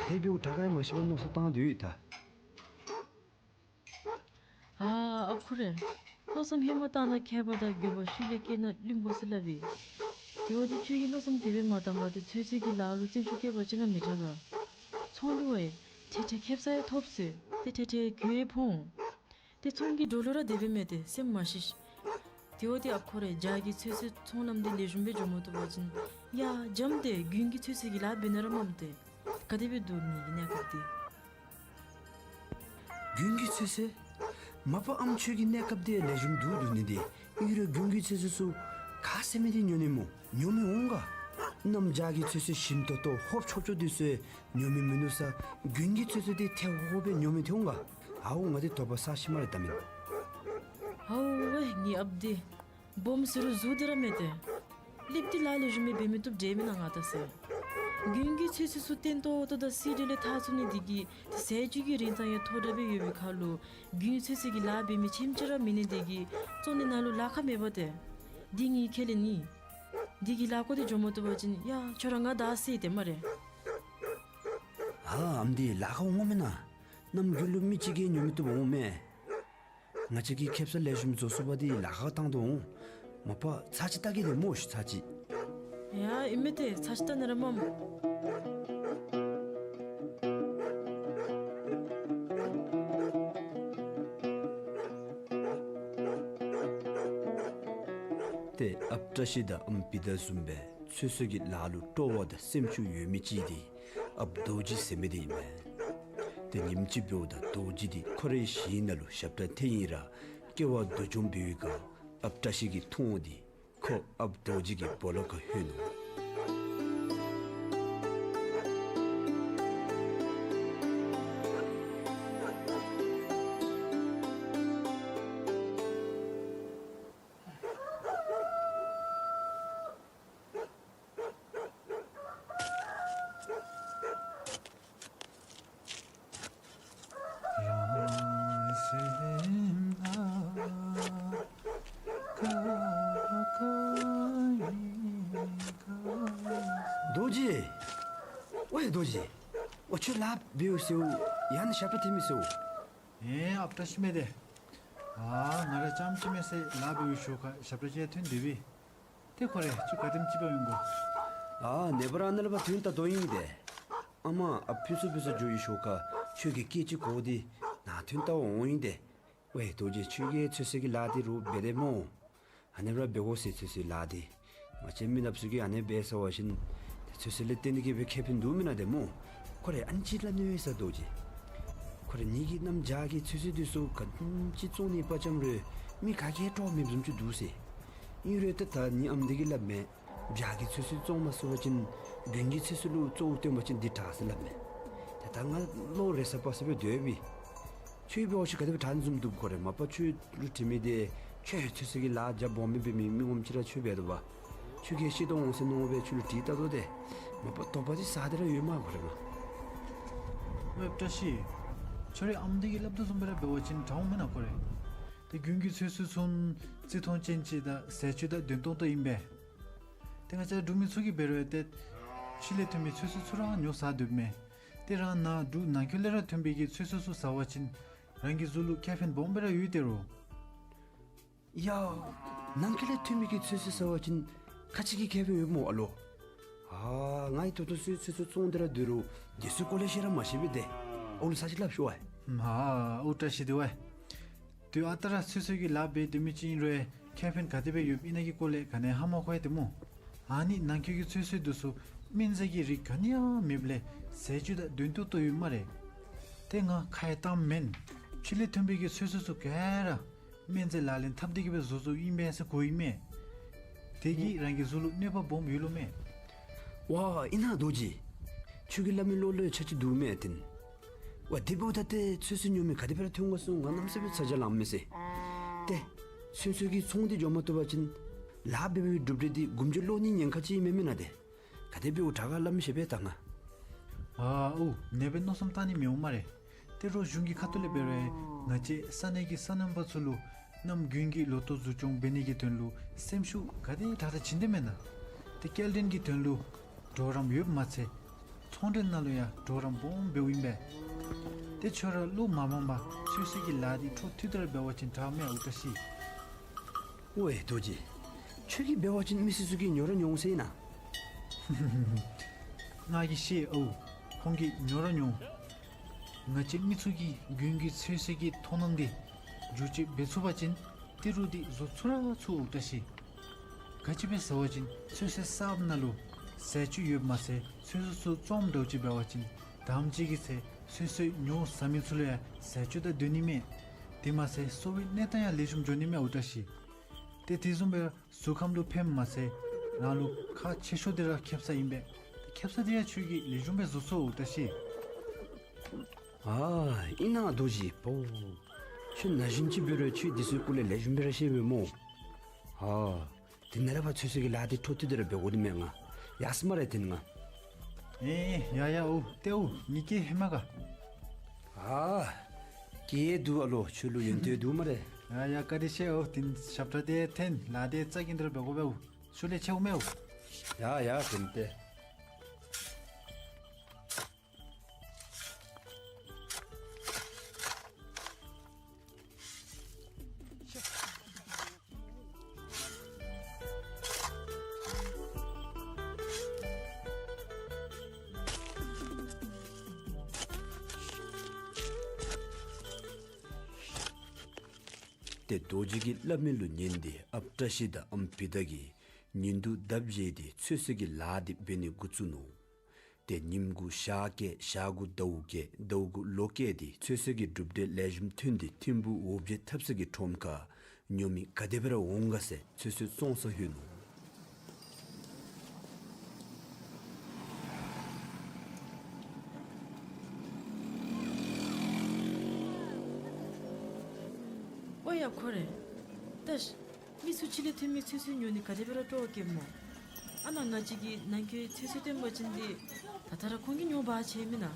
དེ་འབདཝ་དྲག་ག་ཡང་མ་ཤེས་པར་མནོ་བསམ་བཏང་སྡོད་ཡོད་ད། ཨ་ཨ་ཁུ་རེ། མནོ་བསམ་ཧེ་མ་བཏང་ན་མཁས་པ་དང་རྒྱུད་པ་ཤུལ་ལས་སྐྱེས་ན་བླུན་པོ་ཟེར་སླབ་ཨིན། དེ་འབདཝ་ད་ཁྱོད་ཀྱིས་མནོ་བསམ་དེ་སྦེ་མ་བཏང་བར་ཏེ་ཚོད་བསྲེ་གི་ལཱ་ལུ་བརྩོན་ཤུགས་བསྐྱེད་པ་ཅིན་ར་མི་དྲག་ག། ཚོང་འདི་ཝའི་ཐེངས་ཐེངས་ཁེབ་ས་ཡང་ཐོབ་ཟེར། ཏེ་ཐེངས་ཐེངས་གྱོང་ཡང་ཕོག་འོང་། ཏེ་ཚོང་གི་འགྲོ་ལུགས་ར་དེ་སྦེ་མས། ཏེ་སེམས་མ་ཤི་ཤིག། དེ་འབདཝ་ད་ཨ་ཁུ་རེ་བྱཱར་གྱི་ཚོད་བསྲེ་ཚོང་ལམ་འདི་ལེགས་ཤོམ་སྦེ་འགྱོ་མ་བཏུབ་པ་ཅིན་ཡར་འགྱམ་སྟེ་དགུན་གྱི་ཚོད་བསྲེ་གི་ལཱ་འབད་ནི་ར་མས། ཏེ་ག་དེ་སྦེ་འདུག་ངེ་གི་གནས་སྐབས་འདི། དགུན་གྱི་ཚོད་བསྲེ། མ་པ་ཨམ་ཁྱོད་ཀྱི་གནས་སྐབས་འདི་ལེགས་ཤོམ་འདུག་འདུག་ནི་འདི། ཨིན་རུང་དགུན་གྱི་ཚོད་བསྲེ་ཚུ་ག་ཟེར་མི་འདི་ཉོ་ནི་སྨོ། ཉོ་མི་འོང་ག། གནམ་བྱཱར་གྱི་ཚོད་བསྲེ་ཞིམ་ཏོག་ཏོ་ཧོབ་ཆོབ་ཆོབ་འདི་ཚུ་ཉོ་མི་མིན་ནུག་ས། དགུན་གྱི་ཚོད་བསྲེ་འདི་ཐལ་ཧོབ་ཧོབ་སྦེ་ཉོ་མི་འོང་ག། ཨའོ་ང་འདི་དོགས་པ་ཟ་ཤེས་སྨ་རེ་ད་མེན། ཨའོ་ཝའི་ངེའི་ཨཔ་འདི་སྦོམ་ཟེར་རུང་གཟུགས་འདི་ར་མས། ཏེ་ལེགས་ཏེ་ལཱ་ལེགས་ཤོམ་སྦེ་འབད་མི་བཏུབ་འདྲས་མེན་ན་ང་བལྟ་ས། དགུན་གྱི་ཚོད་བསྲེ་ཚུ་བརྟན་ཏོག་ཏོ་དང་སི་ཌི་ལས་འཐག་ཚུགས་ནི་འདི་གིས་ཏེ་ཟས་བཅུད་ཀྱི་རིན་ཐང་ཡང་མཐོ་དྲགས་སྦེ་ཡོད་པའི་ཁར་ལུ་དགུན་ཚོད་བསྲེ་གི་ལཱ་འབད་མི་ཆེམ་ཅིག་ར་མེད་ནི་འདི་གིས་བཙོང་ནི་ནང་ལུ་ལཱ་ཁག་མེད་པས། ཏེ་འདི་ངེའི་ཁས་ལེན་ཨིན། འདི་གིས་ལཱ་ཁག་འདི་འགྱོ་མ་བཏུབ་པ་ཅིན་ཡ་ཁྱོད་ར་ང་བདའ་ཟེར་ཏེ་སྨ་རེ། ཨ་ཨམ་འདི་ལཱ་ཁག་འོང་མེན་ན། གནམ་དགུན་ལུ་མི་གཅིག་གིས་ཉོ་མི་བཏུབ་འོང་མས། ང་བཅས་ཀྱིས་ཁེབ་ས་ལེགས་ཤོམ་བཟོ་ཚུགས་པ་འདི་ལཱ་ཁག་བཏང་དོ་འོང་། མ་པ་ཚར་གཅིག་བལྟ་གེ་ཏེ་སྨོ་ཤིག་ཚར་གཅིག། ཡ་ཨིན་མས། ཏེ་ཚར་གཅིག་བལྟ་ནི་ར་མས། ཏེ་ཨཔ་བཀྲ་ཤིས་དང་ཨམ་བི་དྷ་བཟུམ་སྦེ་ཚོད་བསྲེ་གི་ལཱ་ལུ་སྤྲོ་བ་དང་སེམས་ཤུགས་ཡོད་མི་ཅིག་འདི་ཨཔ་རྡོ་རྗེ་ཟེར་མི་འདི་ཨིན་མས། ཏེ་ཉིནམ་ཅིག་འབདཝ་ད་རྡོ་རྗེ་འདི་ཁོ་རའི་གཞིས་ནང་ལུ་ཞབས་ཁྲ་འཐེན་ཡི་ར་སྐྱེ་བ་འདུལ་སྦྱོང་འབད་བའི་སྐབས་ཨཔ་བཀྲ་ཤིས་ཀྱིས་མཐོང་སྟེ་ཁོ་ཨཔ་རྡོ་རྗེ་གི་སྦོ་ལོགས་ཁར་ལྷོད་ནུག། རྡོ་རྗེ། ཝའེ་རྡོ་རྗེ། ཨོ་ཁྱོད་ལཱ་འབདཝ་ཨིན་ཟེར། ཡང་ན་ཞབས་ཁྲ་འཐེནམ་ཨིན་ཟེར། ཨེ་ཨཔ་བཀྲ་ཤིས་མས་ཏེ། ཨ་ང་ར་རྐྱངམ་ཅིག་མས་ཟེར་ལཱ་འབདཝ་ཨིན་ཞུཝ་ཁར་ཞབས་ཁྲ་ཅིག་ཡང་འཐེན་དེས་པས། ཏེ་ཁོ་རེ་ཁྱོད་ག་དེམ་ཅིག་འབདཝ་ཨིན་གོ། ཨ་ནེ་པ་ར་ནཱ་ལས་ཕར་ཐོན་ད་དོ་ཨིན་ཏེ། ཨ་མ་ཨ་ཕུན་སུམ་ཕུན་སུམ་འགྱོ་ཡི་ཞུཝ་ཁར་ཁྱོད་ཀྱི་སྐད་ཅིག་གོ་སྟེ་ནཱ་ཐོན་ད་འོང་ཡི་ཏེ། ཝའེ་རྡོ་རྗེ་ཁྱོད་ཀྱིས་ཚོད་བསྲེ་གི་ལཱ་འདི་རོགས་འབད་དེ་སྨོ། ཨ་ནེམ་ར་འབད་དགོ་ཟེར་ཚོད་བསྲེ་ལཱ་འདི། ང་བཅས་མི་ནགཔ་ཚུ་གིས་ཨ་ནེ་འབད་ཟེར་བ་ཅིན་ཏེ་ཚོད་བསྲེ་ལས་བརྟེན་ཏེ་གིས་སྦེ་ཁེ་ཕན་འདུག་མེན་ན་ཏེ་སྨོ། ཁོ་རེ་ཨ་ནི་ཅིག་སླབ་ནི་ཡོད་ས་རྡོ་རྗེ། ཁོ་རེ་ངེ་གི་གནམ་བྱཱར་གྱི་ཚོད་བསྲེ་འདི་ཚུ་ག་དེམ་ཅིག་བཙོང་ནི་འབད་ཅིན་རུང་མི་ག་གིས་སྤྲོ་མི་བཟུམ་ཅིག་འདུག་ཟེར། ཨིན་རུང་ཏེ་ད་ངེའི་ཨམ་འདི་གིས་སླབ་མས། བྱཱར་གྱི་ཚོད་བསྲེ་བཙོང་མ་ཚུགས་པ་ཅིན་དགུན་གྱི་ཚོད་བསྲེ་ལུ་གཙོ་བོ་བཏོན་པ་ཅིན་འདི་དྲག་ཟེར་སླབ་མས། ཏེ་ད་ང་བློ་རེ་ས་པ་ས་སྦེ་སྡོད་པས། ཁྱོད་འབད་བ་ཅིན་ག་དེ་སྦེ་དྲག་ནི་བཟུམ་འདུག། ཁོ་རེ་མ་པ་ཁྱོད་ལུ་དྲི་མི་འདི་ཁྱོད་ཚོད་བསྲེ་གི་ལཱ་རྒྱབ་འོང་མི་འབད་མི་མི་ངོམ་ཅིག་ར་ཁྱོད་འབད་དོ་བ། ཁྱོད་ཀྱིས་ཤེས་དོ་འོང་ཟེར་མནོ་སྦེ་ཁྱོད་ལུ་དྲིས་ད་དོ་ཏེ། མ་པ་དོགས་པ་འདི་ཟ་སྟེ་ར་ཡོད་མས་ཁོ་རེ་མ། ཝའེ་བཀྲ་ཤིས། ཁྱོད་རའི་ཨམ་འདི་གིས་སླབ་དོ་བཟུམ་སྦེ་ར་འབད་བ་ཅིན་དྲག་འོང་མེན་ན་ཁོ་རེ། ཏེ་དགུན་གྱི་ཚོད་བསྲེ་ཚུ་རྩི་མཐོང་ཅན་ཅིག་དང་ཟས་བཅུད་དང་དོན་ཏོག་ཏོ་ཨིན་པས། ཏེ་ང་བཅས་འབྲུག་མི་ཚུ་གིས་འབད་རུང་ཏེ་ཕྱི་ལས་ཐོན་པའི་ཚོད་བསྲེ་ཚུ་ར་ཉོ་ཟ་སྡོདཔ་མས། ཏེ་རང་ནཱ་འབྲུག་ནང་འཁོད་ལས་ར་ཐོན་པའི་གི་ཚོད་བསྲེ་ཚུ་ཟ་བ་ཅིན་རང་གི་གཟུགས་ལུ་ཁེ་ཕན་སྦོམ་སྦེ་ར་ཡོད་ཏེ་རོ། ཡ། ནང་འཁོད་ལས་ཐོན་མི་གི་ཚོད་བསྲེ་ཟ་བ་ཅིན་ཁ་ཅིག་གིས་ཁེ་ཕན་ཡོདཔ་སྨོ་ཨ་ལོ། ཨ་ང་ཡང་ད་ལྟོ་ཚོད་བསྲེ་ཚུ་བཙོང་སྟེ་ར་སྡོད་རུང་དེ་ཚུ་སྐོར་ལས་ཤེས་ར་མ་ཤེས་པས་ཏེ། ཨོ་ལོ་ས་ཅིག་སླབ་ཤོག་ཝའེ། ཨ་ཨོ་བཀྲ་ཤིས་དེ་ཝའེ། དུས་ཨ་རྟག་ར་ཚོད་བསྲེ་གི་ལཱ་འབད་སྡོད་མི་ཅིག་ཨིན་རུང་ཁེ་ཕན་ག་དེ་སྦེ་ཡོདཔ་ཨིན་ན་གི་སྐོར་ལས་ག་ནི་ཧ་མ་གོ་ཡི་ཏེ་སྨོ། ཨ་ནི་ནང་འཁོད་ཀྱི་ཚོད་བསྲེ་འདི་ཚུ་སྨན་རྫས་ཀྱི་རིགས་ག་ནི་ཡང་མེདཔ་ལས་ཟས་བཅུད་དང་དོན་ཏོག་ཏོ་ཡོདཔ་སྨ་རེ། ཏེ་ང་ཁ་ཡང་བཏངམ་མེན། ཕྱི་ལས་ཐོན་པའི་གི་ཚོད་བསྲེ་ཚུ་ག་ར་སྨན་རྫས་ལག་ལེན་འཐབ་སྟེ་གི་སྦེ་བཟོ་བཟོཝ་ཨིན་པས་ཟེར་གོ་ཡི་མས། དེ་གིས་རང་གི་གཟུགས་ལུ་གནོད་པ་སྦོམ་ཡོད་ལོ་མས། ཝ་ཨིན་ན་རྡོ་རྗེ། ཁྱོད་ཀྱིས་སླབ་མི་བློ་ལུ་ཡང་ཆ་ཅིག་འདུག་མས་ཏེ། ཝ་དེ་འབདཝ་ད་ཏེ་ཚོད་བསྲེ་ཉོ་མི་ག་དེ་སྦེ་ར་ཐོན་ག་ཟེར་ང་གནམ་མེད་ས་མེད་ཚ་གྱང་ལངམ་མས་ཟེར། ཏེ་ཚོད་བསྲེ་གི་ཚོང་འདི་འགྱོ་མ་བཏུབ་པ་ཅིན་ལཱ་འབད་བའི་གྲུབ་འབྲས་འདི་མགུ་མཇུག་ལོག་ནིའི་ཉེན་ཁ་ཅིག་ཨིན་མས་མེན་ན་ཏེ། ག་དེ་སྦེ་འོང་དྲག་ག་སླབ་མི་ཤེས་པས་ད་ང་། ཨ་ཨོ་ནེ་སྦེ་མནོ་བསམ་བཏང་ནི་མི་འོང་སྨ་རེ། ཏེ་རོགས་གཞུང་གི་ཁ་ཐུག་ལས་འབད་རུང་ང་བཅས་ས་གནས་ཀྱི་སོ་ནམ་པ་ཚུ་ལུ་གནམ་དགུན་གྱི་ལོ་ཐོག་འཛུགས་སྐྱོང་འབད་ནི་གི་དོན་ལུ་སེམས་ཤུགས་ག་དེ་དྲག་དྲག་བྱིན་དེས་མེན་ན། ཏེ་སྐྱེལ་འདྲེན་གྱི་དོན་ལུ་གྲོགས་རམ་ཡོདཔ་མ་ཚད་ཚོང་འབྲེལ་ནང་ལུ་ཡང་གྲོགས་རམ་སྦོམ་འབདཝ་ཨིན་པས། ཏེ་ཁྱོད་ར་བློ་མ་མང་པར་ཚོད་བསྲེ་གི་ལཱ་འདི་འཕྲོ་མཐུད་དེ་ར་འབད་བ་ཅིན་དྲག་མས་ཨོ་བཀྲ་ཤིས། ཝའེ་རྡོ་རྗེ། ཁྱོད་ཀྱིས་འབད་བ་ཅིན་མི་སེར་ཚུ་གིས་ཉོ་ར་ཉོ་འོང་ཟེར་ཨིན་ན། ང་གིས་ཤེས་ཨོ། ཁོང་གིས་ཉོ་ར་ཉོ་འོང་། ང་བཅས་མི་ཚུ་གིས་དགུན་གྱི་ཚོད་བསྲེ་གི་མཐོང་སྣང་འདི་འགྱུར་བཅོས་འབད་ཚུགས་པ་ཅིན་ཏི་རུ་འདི་བཟོ་ཚུགས་ར་ཚུགས་ཨོ་བཀྲ་ཤིས། ག་ཅི་སྦེ་ཟེར་བ་ཅིན་ཚོད་བསྲེ་གསརཔ་ནང་ལུ་ཟས་བཅུད་ཡོདཔ་མ་ཚད་ཚོད་བསྲེ་ཚུ་བཙོངམ་འདྲཝ་ཅིག་འབད་བ་ཅིན་དང་པ་ཅིག་གི་ཚེ་ཚོད་བསྲེ་ཉོ་ཟ་མི་ཚུ་ལུ་ཡང་ཟས་བཅུད་དང་ལྡན་ནི་མས། དེ་མ་ཚད་གསོ་བའི་གནས་སྟངས་ཡང་ལེགས་ཤོམ་འགྱོ་ནི་མས་ཨོ་བཀྲ་ཤིས། ཏེ་དེ་བཟུམ་སྦེ་གཟུགས་ཁམས་ལུ་ཕནམ་མ་ཚད་རང་ལུ་ཁག་ཆེ་ཤོས་འདི་ར་ཁེབ་ས་ཨིན་པས། ཏེ་ཁེབ་ས་འདི་ཡང་ཁྱོད་ཀྱིས་ལེགས་ཤོམ་སྦེ་བཟོ་ཚུགས་ཨོ་བཀྲ་ཤིས། ཨ་ཨིན་ན་རྡོ་རྗེ་པོ། ཁྱོད་ན་གཞོན་ཅིག་འབད་རུང་ཁྱོད་འདི་ཚུ་སྐོར་ལས་ལེགས་ཤོམ་སྦེ་ར་ཤེས་པས་སྨོ། ཨ་དེ་ནཱ་ལས་ཕར་ཚོད་བསྲེ་གི་ལཱ་འདི་འཕྲོ་མཐུད་དེ་ར་འབད་དགོ་ནི་མས་ང་། ཡར་སོང་སྨ་རེ་ཏེ་ང་། ཨེ་ཡ་ཡ་ཨོ་ཏེ་ཨོ་ནི་སྐྱེལ་ཧེ་མ་ག། ཨ་སྐྱེལ་འདུག་ཨ་ལོ། ཁྱོད་ལུ་ཡོན་ཏན་འདུག་སྨ་རེ། ཡ་ཡ་བཀའ་དྲིན་ཆེ་ཨོ། ཏེ་ཞབས་ཁྲ་འདི་འཐེན་ལཱ་འདི་རྩ་འགེངས་ཏེ་ར་འབད་དགོ་པས་ཨོ། ཤུལ་ལས་འཕྱད་འོང་མས་ཨོ། ཡ་ཡ་ཏེ་ཏེ། ཏེ་རྡོ་རྗེ་གིས་སླབ་མི་ལུ་ཉན་ཏེ་ཨཔ་བཀྲ་ཤིས་དང་ཨམ་བི་ཏ་གིས་ཉིན་དུ་འདབ་བརྗེས་ཏེ་ཚོད་བསྲེ་གི་ལཱ་འདི་འབད་ནི་འགོ་བཙུགས་ནུག། ཏེ་ཉིནམ་གུ་ཞག་བསྐྱལ་ཞག་གུ་ཟླཝ་བསྐྱལ་ཟླཝ་གུ་ལོ་བསྐྱལ་ཏེ་ཚོད་བསྲེ་གི་གྲུབ་འབྲས་ལེགས་ཤོམ་ཐོན་ཏེ་ཐིམ་ཕུག་འོ་བརྒྱལ་འཐབ་ས་གི་ཁྲོམ་ཁར་ཉོ་མི་ག་དེ་སྦེ་ར་འོང་ག་ཟེར་ཚོད་བསྲེ་བཙོང་སར་ལྷོད་ནུག། ཨོ་ཡ་ཁོ་རེ། ཏེ་མི་ཚུ་ཕྱི་ལས་ཐོན་མི་ཚོད་བསྲེ་ཉོ་ནི་ག་དེ་སྦེ་ར་སྤྲོ་བ་བསྐྱེདཔ་སྨོ། ཨ་ནཱ་ང་བཅས་ཀྱིས་ནང་འཁོད་ཚོད་བསྲེ་བཏོན་པ་ཅིན་ཏེ་ད་ལྟོ་ར་ཁོང་གིས་ཉོ་འབག་ཆི་མེན་ན།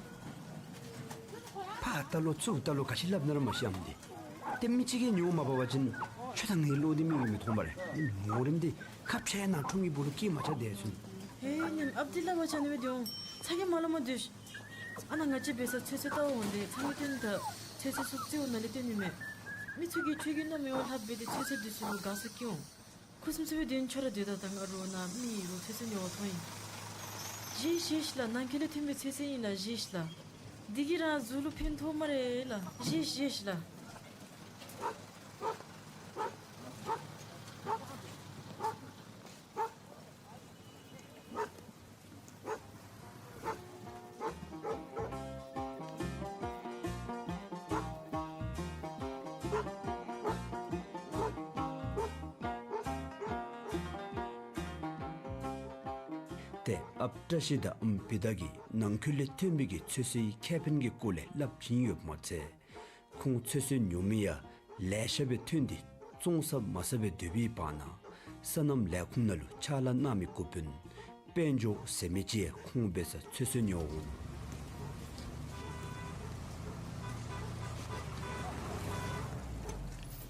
ཕར་ལྟ་ལོ་ཚུར་ལྟ་ལོ་ག་ཅི་སླབ་ནི་ར་མ་ཤེས་ཨམ་འདི། ཏེ་མི་གཅིག་གིས་ཉོ་མ་འབག་པ་ཅིན་ཁྱོད་དང་ངེའི་བློ་འདི་མིག་གིས་མི་མཐོང་པ་རེ། ངོ་རིམ་འདི་ཁ་ཕྱེ་ནང་ཁྲུང་གི་བུ་རུ་སྐད་མ་ཆགས་དེ་ཚུན། ཧེ་ནེམ་ཨཔ་འདི་སླབ་པ་ཅིན་ཨ་ནི་སྦེ་སྡོད་འོང་། ཚ་གྱང་མ་ལང་མ་སྡོད་ཤིག། ཨ་ནཱ་ང་བཅས་འབད་སར་ཚོད་བསྲེ་བལྟ་འོང་སྟེ་ཚ་གྱང་སྟོན་ད་ཚོད་བསྲེ་ཚུ་རྩེཝ་ནང་ལས་སྟོན་ནི་མས། མི་ཚུ་གིས་ཁྱོད་ཀྱི་རྣམ་གཡོག་ལྷབ་སྦེ་ཏེ་ཚོད་བསྲེ་འདི་ཚུ་ལུ་དགའ་ས་སྐྱེ་འོང་། ཁུ་སིམ་སིམ་སྦེ་སྡོད་འགྱོ་ར་སྡོད་ད། ད་ང་རོགས་ནཱ་མི་རོགས་ཚོད་བསྲེ་ཉོ་བར་འཐོན་ཡི། བཞེས་བཞེས་ཤིག་ལགས། ནང་འཁོད་ལས་ཐོན་པའི་ཚོད་བསྲེ་ཨིན་ལགས། བཞེས་ཤིག་ལགས། འདི་གིས་རང་གཟུགས་ལུ་ཕན་ཐོགས་སྨ་རེ་ལགས། བཞེས་བཞེས་ཤིག་ལགས། ཏེ་ཨཔ་བཀྲ་ཤིས་དང་ཨམ་བི་དྷ་གིས་ནང་འཁོད་ལས་ཐོན་པའི་གི་ཚོད་བསྲེའི་ཁེ་ཕན་གྱི་སྐོར་ལས་སླབ་བྱིན་ཡོདཔ་མ་ཚད་ཁོང་ཚོད་བསྲེ་ཉོ་མི་ཡང་ལེ་ཤ་སྦེ་ཐོན་ཏེ་བཙོང་ས་མ་ས་སྦེ་སྡོད་པའི་བར་ན་སོ་ནམ་ལས་ཁུངས་ནང་ལུ་ཕྱག་ལཱ་གནང་མི་འགོ་དཔོན་དཔལ་འབྱོར་ཟེར་མི་ཅིག་ཁོང་འབད་སར་ཚོད་བསྲེ་ཉོ་འོང་།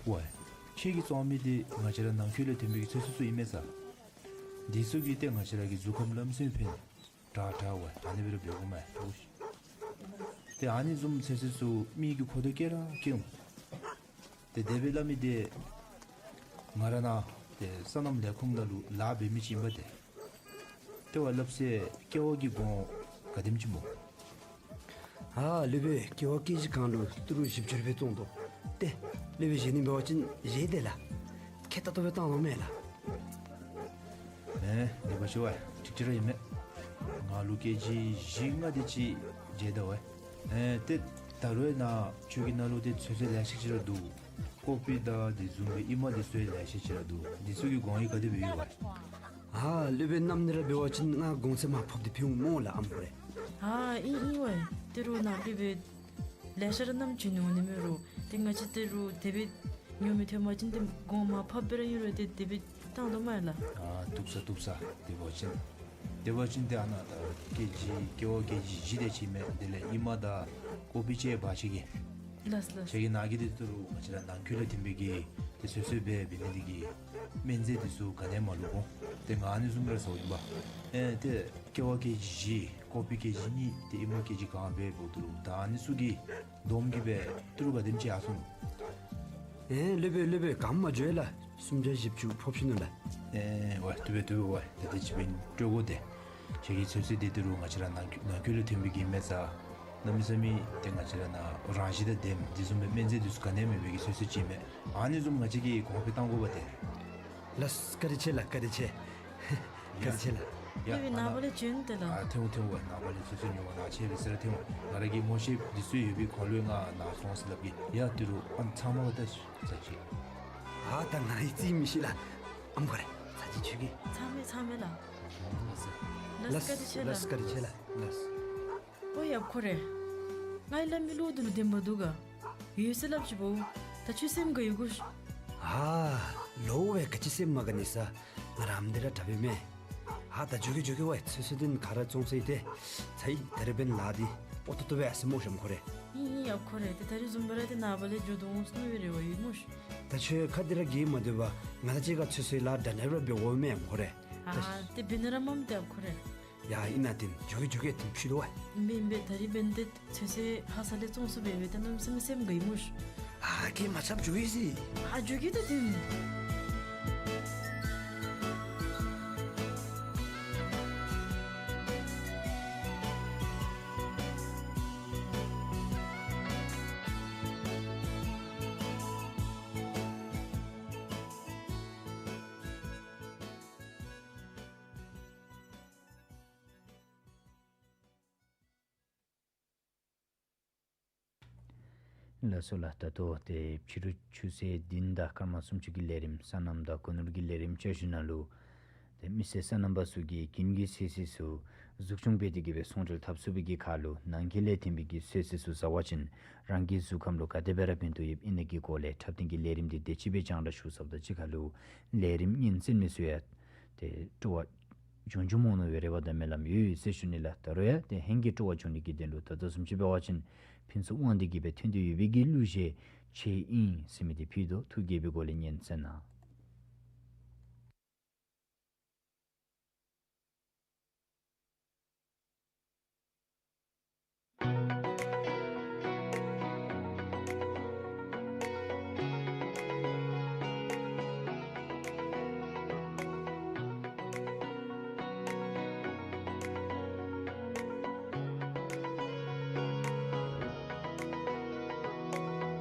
ཝའེ། ཁྱེད་ཀྱིས་བཙོང་མི་འདི་ང་བཅས་ར་ནང་འཁོད་ལས་ཐོན་པའི་གི་ཚོད་བསྲེ་ཚུ་ཨིན་མས་ས། འདི་ཚུ་གིས་ཏེ་ང་བཅས་ར་གི་གཟུགས་ཁམས་ལམ་སེང་ཕན། དྲག་དྲག་ཝའེ། ཨ་ནི་སྦེ་ར་འབད་དགོ་མས། ཏེ་ཨ་ནི་བཟུམ་ཚོད་བསྲེ་ཚུ་མི་གི་ཁོ་ཐོག་སྐྱེ་ར་སྐྱེ་འོང་། ཏེ་དེ་སྦེ་སླབ་མི་འདི་ང་ར་ནཱ་ཏེ་སོ་ནམ་ལས་ཁུངས་ནང་ལུ་ལཱ་འབད་མི་ཅིག་ཨིན་པས་ཏེ། ཏེ་ཝའེ་སླབ་ཟེར་ཀེ་བ་གི་གོང་ག་དེམ་ཅིག་སྨོ། ཨ་སློབ་དཔོན། ཀེ་བ་ཀེ་ཇི་གང་ལུ་ཏི་རུ་བཞི་བཅུ་རེ་སྦེ་བཙོང་དོ། ཏེ་སློབ་དཔོན་བཞེས་ནི་འབད་བ་ཅིན་བཞེས་ཏེ་ལགས། ཁེ་ཏག་ཏག་སྦེ་བཏང་ལོང་མས་ལགས། ཨེ་འདི་པ་ཤོ་ཝའེ། ཁྲིག་ཁྲི་ར་ཨིན་མས། ང་ལུ་ཀེ་ཇི་བཞི་ལྔ་དེ་ཅིག་བྱིན་ད་ཝའེ། ཨེ་ཏེ་ད་རུང་ནཱ་ཁྱོད་ཀྱི་ནང་ལུ་ཏེ་ཚོད་བསྲེ་ལེ་ཤ་ཅིག་ར་འདུག། ཀོ་པི་དང་དེ་བཟུམ་སྦེ་ཨེ་མ་དེ་ཚུ་ཡང་ལེ་ཤ་ཅིག་ར་འདུག། འདི་ཚུ་གི་གོང་ཡང་ག་དེ་སྦེ་ཡོད་ཝའེ། ཨ་སློབ་དཔོན་བསྣམ་ནི་ར་འབད་བ་ཅིན་ང་གོང་ཚད་མར་ཕབ་སྟེ་ཕུལ་འོང་སྨོ་ལགས་ཨམ་ཁོ་རེ། ཨ་ཨིན་ཨིན་ཝའེ། ཏི་རུ་ནཱ་སློབ་དཔོན་ལེ་ཤ་ར་བསྣམ་བྱིན་འོང་ནི་མས་རུང་། ཏེ་ང་བཅས་ཏི་རུ་དེ་སྦེ་ཉོ་མི་ཐོན་པ་ཅིན་ཏེ་གོང་མར་ཕབ་སྦེ་ར་ཨིན་རུང་ཏེ་དེ་སྦེ་བཏང་དོ་མས་ལགས། ཨ་བཏུབ་ས་བཏུབ་ས། དེ་འབད་བ་ཅིན་དེ་འབད་བ་ཅིན་ཏེ་ཨ་ནཱ་ད་ཀེ་ཇི་ཀེ་བ་ཀེ་ཇི་བཞི་དེ་ཅིག་མས། དེ་ལས་ཨེ་མ་དང་ཀོ་པི་ཅིག་འབག་ཅི་གེ། ལགས་ལགས། ཁྱེད་ཀྱི་ནཱ་གི་འདི་ཏི་རུ་ང་བཅས་ར་ནང་འཁོད་ལས་ཐོན་པའི་གི་ཏེ་ཚོད་བསྲེ་འབད་འབད་ནི་འདི་གི་སྨན་རྫས་འདི་ཚུ་ག་ནི་ཡང་མ་བླུགས་འོང་། ཏེ་ང་ཨ་ནི་བཟུམ་ར་ཟཝ་ཨིན་པས། ཨེ་ཏེ་ཀེ་བ་ཀེ་ཇི་བཞི་ཀོ་པི་ཀེ་ཇི་གཉིས་ཏེ་ཨེ་མ་ཀེ་ཇི་གང་འབད་འབདཝ་ད་ལུ་ད་ཨ་ནི་ཚུ་གི་བསྡོམས་ཀྱིས་འབད་ཏི་རུ་ག་དེམ་ཅིག་ཡར་སོང་ནུག། ཨེ་སློབ་དཔོན་སློབ་དཔོན། ག་མ་འགྱོ་ཡི་ལགས། སུམ་བརྒྱ་བཞི་བཅུ་ཕབ་ཞིནམ་ལས། ཨེ་ཝའེ་བཏུབ་པས་བཏུབ་པས་ཝའེ། ད་དེ་ཅིག་སྦེ་སྤྲོད་དགོ་ཏེ། ཁྱེད་ཀྱི་ཚོད་བསྲེ་འདི་ཏི་རུ་ང་བཅས་ར་ནང་ནང་འཁོད་ལས་ཐོན་པའི་གི་མས་ས། གནམ་མེད་ས་མེད་ཏེ་ང་བཅས་ར་ནཱ་རང་བཞིན་དང་ལྡནམ་དེ་བཟུམ་སྦེ་སྨན་རྫས་འདི་ཚུ་ག་ནི་ཡང་མེད་པའི་གི་ཚོད་བསྲེ་ཅིག་མས། ཨ་ནི་བཟུམ་ང་བཅས་ཀྱིས་གོང་འཕེལ་བཏང་དགོ་པས་ཏེ། ལགས། བཀའ་དྲིན་ཆེ་ལགས། བཀའ་དྲིན་ཆེ། བཀའ་དྲིན་ཆེ་ལགས། ཡ་ཡ་ཨ་ནཱ་ནངས་པ་ལས་བྱོན་ཏེ་ལགས། ཨ་ཐོན་འོང་ཐོན་འོང་། ནངས་པ་ལས་ཚོད་བསྲེ་ཉོ་བར་ནཱ་ཁྱེད་འབད་སར་ར་ཐོན་འོང་། ང་ར་གི་མོ་ཤེབ་འདི་ཚུ་ཡོད་པའི་ཁོང་ལུ་ཡང་ང་ནཱ་སོང་ཟེར་སླབ་གེ། ཡ་ཏི་རུ་ཨ་ནི་ཚང་མ་ག་ཏེ་ཚར་ཅིག། ཨ་ད་ང་ར་གིས་རྩིས་མི་ཤེས་ལགས། ཨམ་ཁོ་རེ་ཚར་ཅིག་ཆོད་གེ། ཚར་མས་ཚར་མས་ལགས། ལགས་ལགས། བཀའ་དྲིན་ཆེ་ལགས། ལགས་བཀའ་དྲིན་ཆེ་ལགས། ལགས། ཨོ་ཡ་ཁོ་རེ། ངེའི་སླབ་མི་ལོ་འདི་ལུ་བདེན་པ་འདུག་ག། ཡོད་ཟེར་སླབ་ཅི་བོ། ད་ཁྱོད་སེམས་དགའ་ཡི་གོ་ཤིག། ཨ་ལོ་བས་ག་ཅི་སེམས་མ་དགའ་ནི་ས། ང་ར་ཨམ་འདི་ར་དྲག་པས་མས། ཨ་ད་འགྱོ་གེ་འགྱོ་གེ་ཝའེ། ཚོད་བསྲེ་འདི་ག་ར་བཙོང་ཚར་ཡི་ཏེ། ཚར་ཡི། ད་རིས་འབདན་ལཱ་འདི་པོ་ཏོ་ཏོ་སྦེ་ཡར་སོ་སྨོ་ཤམ་ཁོ་རེ། ཨིན་ཨིན་ཡ་ཁོ་རེ། ཏེ་ད་རིས་བཟུམ་སྦེ་ར་ཏེ་ནངས་པ་ལས་འགྱོ་དོ་འོང་ཟེར་མནོ་བའི་རེ་བ་ཡོད་སྨོ་ཤིག། ད་ཁྱོད་ཁ་འདི་ར་གིས་མ་སྡོད་པར་ང་བཅས་གཅིག་ཁར་ཚོད་བསྲེ་ལཱ་འདྲ་འདྲ་ར་འབད་དགོ་མས་ཨམ་ཁོ་རེ། ཨ་ཏེ་འབད་ནི་ར་མས་ཏེ་ཨམ་ཁོ་རེ། ཡ་ཨིན་ན་ཏེ་འགྱོ་གེ་འགྱོ་གེ། ཏེ་ཕྱི་ལུ་ཝའེ། ཨིན་པས་ཨིན་པས། ད་རིས་འབདན་ཏེ་ཚོད་བསྲེ་ཧ་སག་ལས་བཙོང་ཚུགས་པས། འབདན་ཏེ་གནམ་མེད་ས་མེད་སེམས་དགའ་ཡི་སྨོ་ཤིག། ཨ་གེ་མ་ཆགསཔ་འགྱོ་གེ་ཟེར། ཨ་འགྱོ་གེ་ཏེ་ཏེ། ལགས་སོ་ལགས། ད་ལྟོ་ཏེ་ཕྱི་རུ་ཆུ་ཚོད་བདུན་དང་སྐར་མ་སུམ་ཅུ་གི་ལས་རིམ་སོ་ནམ་དང་སྒོ་ནོར་གྱི་ལས་རིམ་བསྐྱར་ཞུ་ནང་ལུ་ཏེ་མི་སེར་སོ་ནམ་པ་ཚུ་གིས་དགུན་གྱི་ཚོད་བསྲེ་ཚུ་གཟུགས་སྐྱོང་འབད་དེ་གི་སྦེ་ཚོང་འབྲེལ་འཐབ་ཚུགས་པའི་གི་ཁར་ལུ་ནང་འཁོད་ལས་ཐོན་པའི་གི་ཚོད་བསྲེ་ཚུ་བཟའ་བ་ཅིན་རང་གི་གཟུགས་ཁམས་ལུ་ག་དེ་སྦེ་ར་ཕན་ཐོགས་ཡོདཔ་ཨིན་ན་གི་སྐོར་ལས་འཁྲབ་སྟོན་གྱི་ལས་རིམ་འདི་དེ་ཅིག་སྦེ་རྒྱང་བསྒྲགས་ཞུ་ཚརཝ་དང་གཅིག་ཁར་ལུ་ལས་རིམ་སྙན་གསན་མི་ཚུ་ཡང་ཏེ་སྤྲོ་བ་འབྱུང་འབྱུངམ་འོང་ནི་སྦེ་རེ་བ་དང་སྨོན་ལམ་ཡོད་ཡོད་ཟེར་ཞུ་ནི་ལགས། ད་རུང་ཡང་ཏེ་ཧེང་གི་སྤྲོ་བ་འབྱུང་ནི་གི་དོན་ལུ་ད་ལྟོ་བཟུམ་ཅིག་འབད་བ་ཅིན་ཕུན་ཚོགས་དབང་འདུས་ཀྱིས་སྦེ་ཐོན་ཏེ་ཡོད་པའི་གི་གླུ་གཞས་ཆོས་དབྱིངས་ཟེར་མི་འདི་ཕུལ་དོ། ཐུགས་དགྱེས་པའི་སྒོ་ལས་སྙན་གསན་གནང་།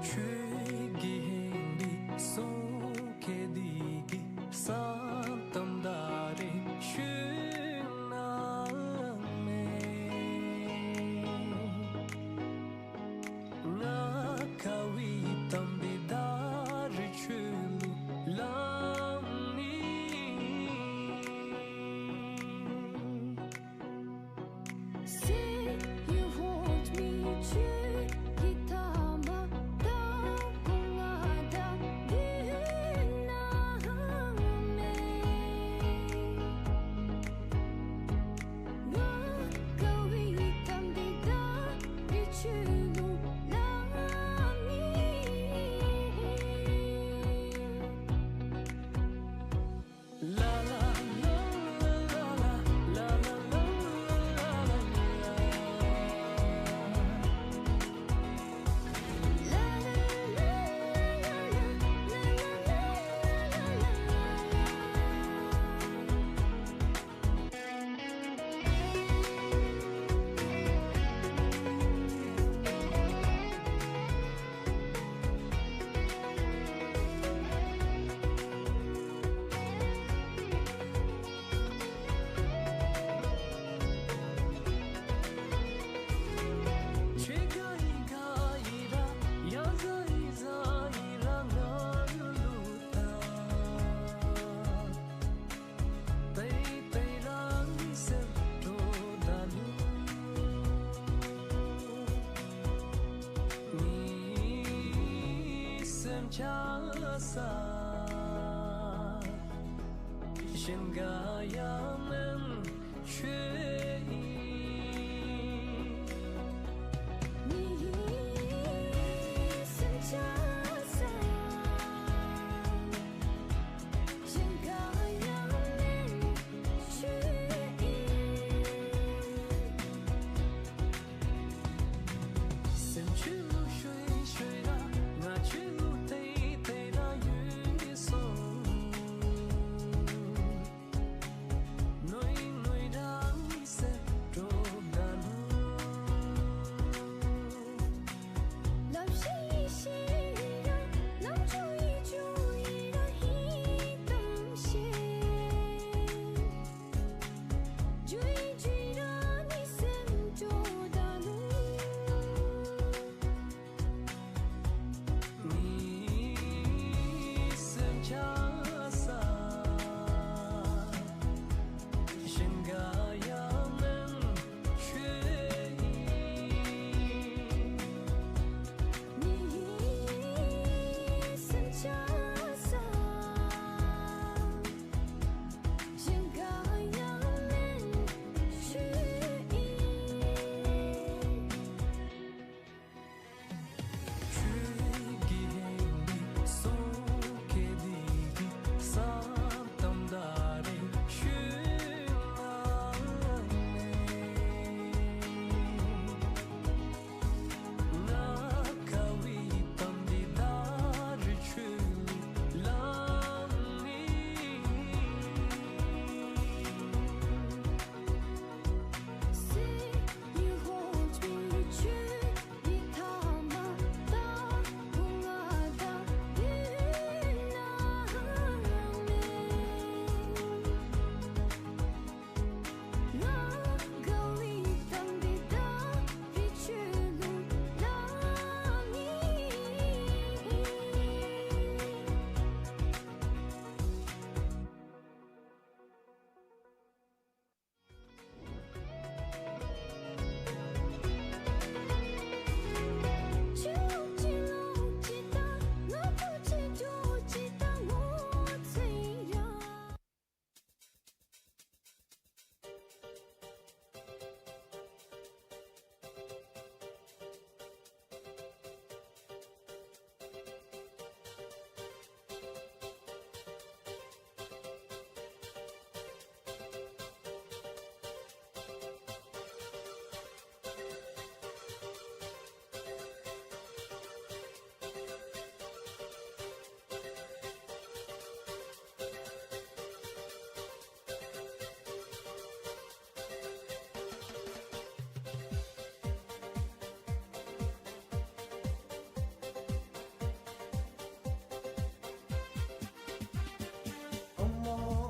ཁྱོད་ཀྱི་ཧེང་འདི་སོ་ཁེ་འདི་གི་ས་ཏམ་ད་རེ་ཤུ་ནང་མེད། ང་ཁ་བའི་གཏམ་འདི་ད་རེས་ཁྱོད་ལུ་སླབ་ནི། Say you want me, ཁྱོད་ཀྱི་ཐ་མ་དང་པོ་ང་དང་བདུན་ནང་མེད། ང་ཁ་བའི་གཏམ་འདི་ད་རེས་ཁྱོད་ལུ་སླབ་ནི།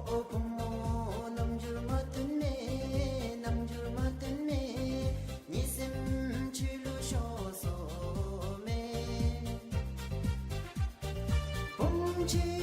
ཨོ་བུམོ་རྣམ་འགྱུར་མ་བསྟན་མས། རྣམ་འགྱུར་མ་བསྟན་མས། ངེའི་སེམས་ཆོས་ལུ་ཤོར་སོ་མས། བུམོ་ཁྱོད་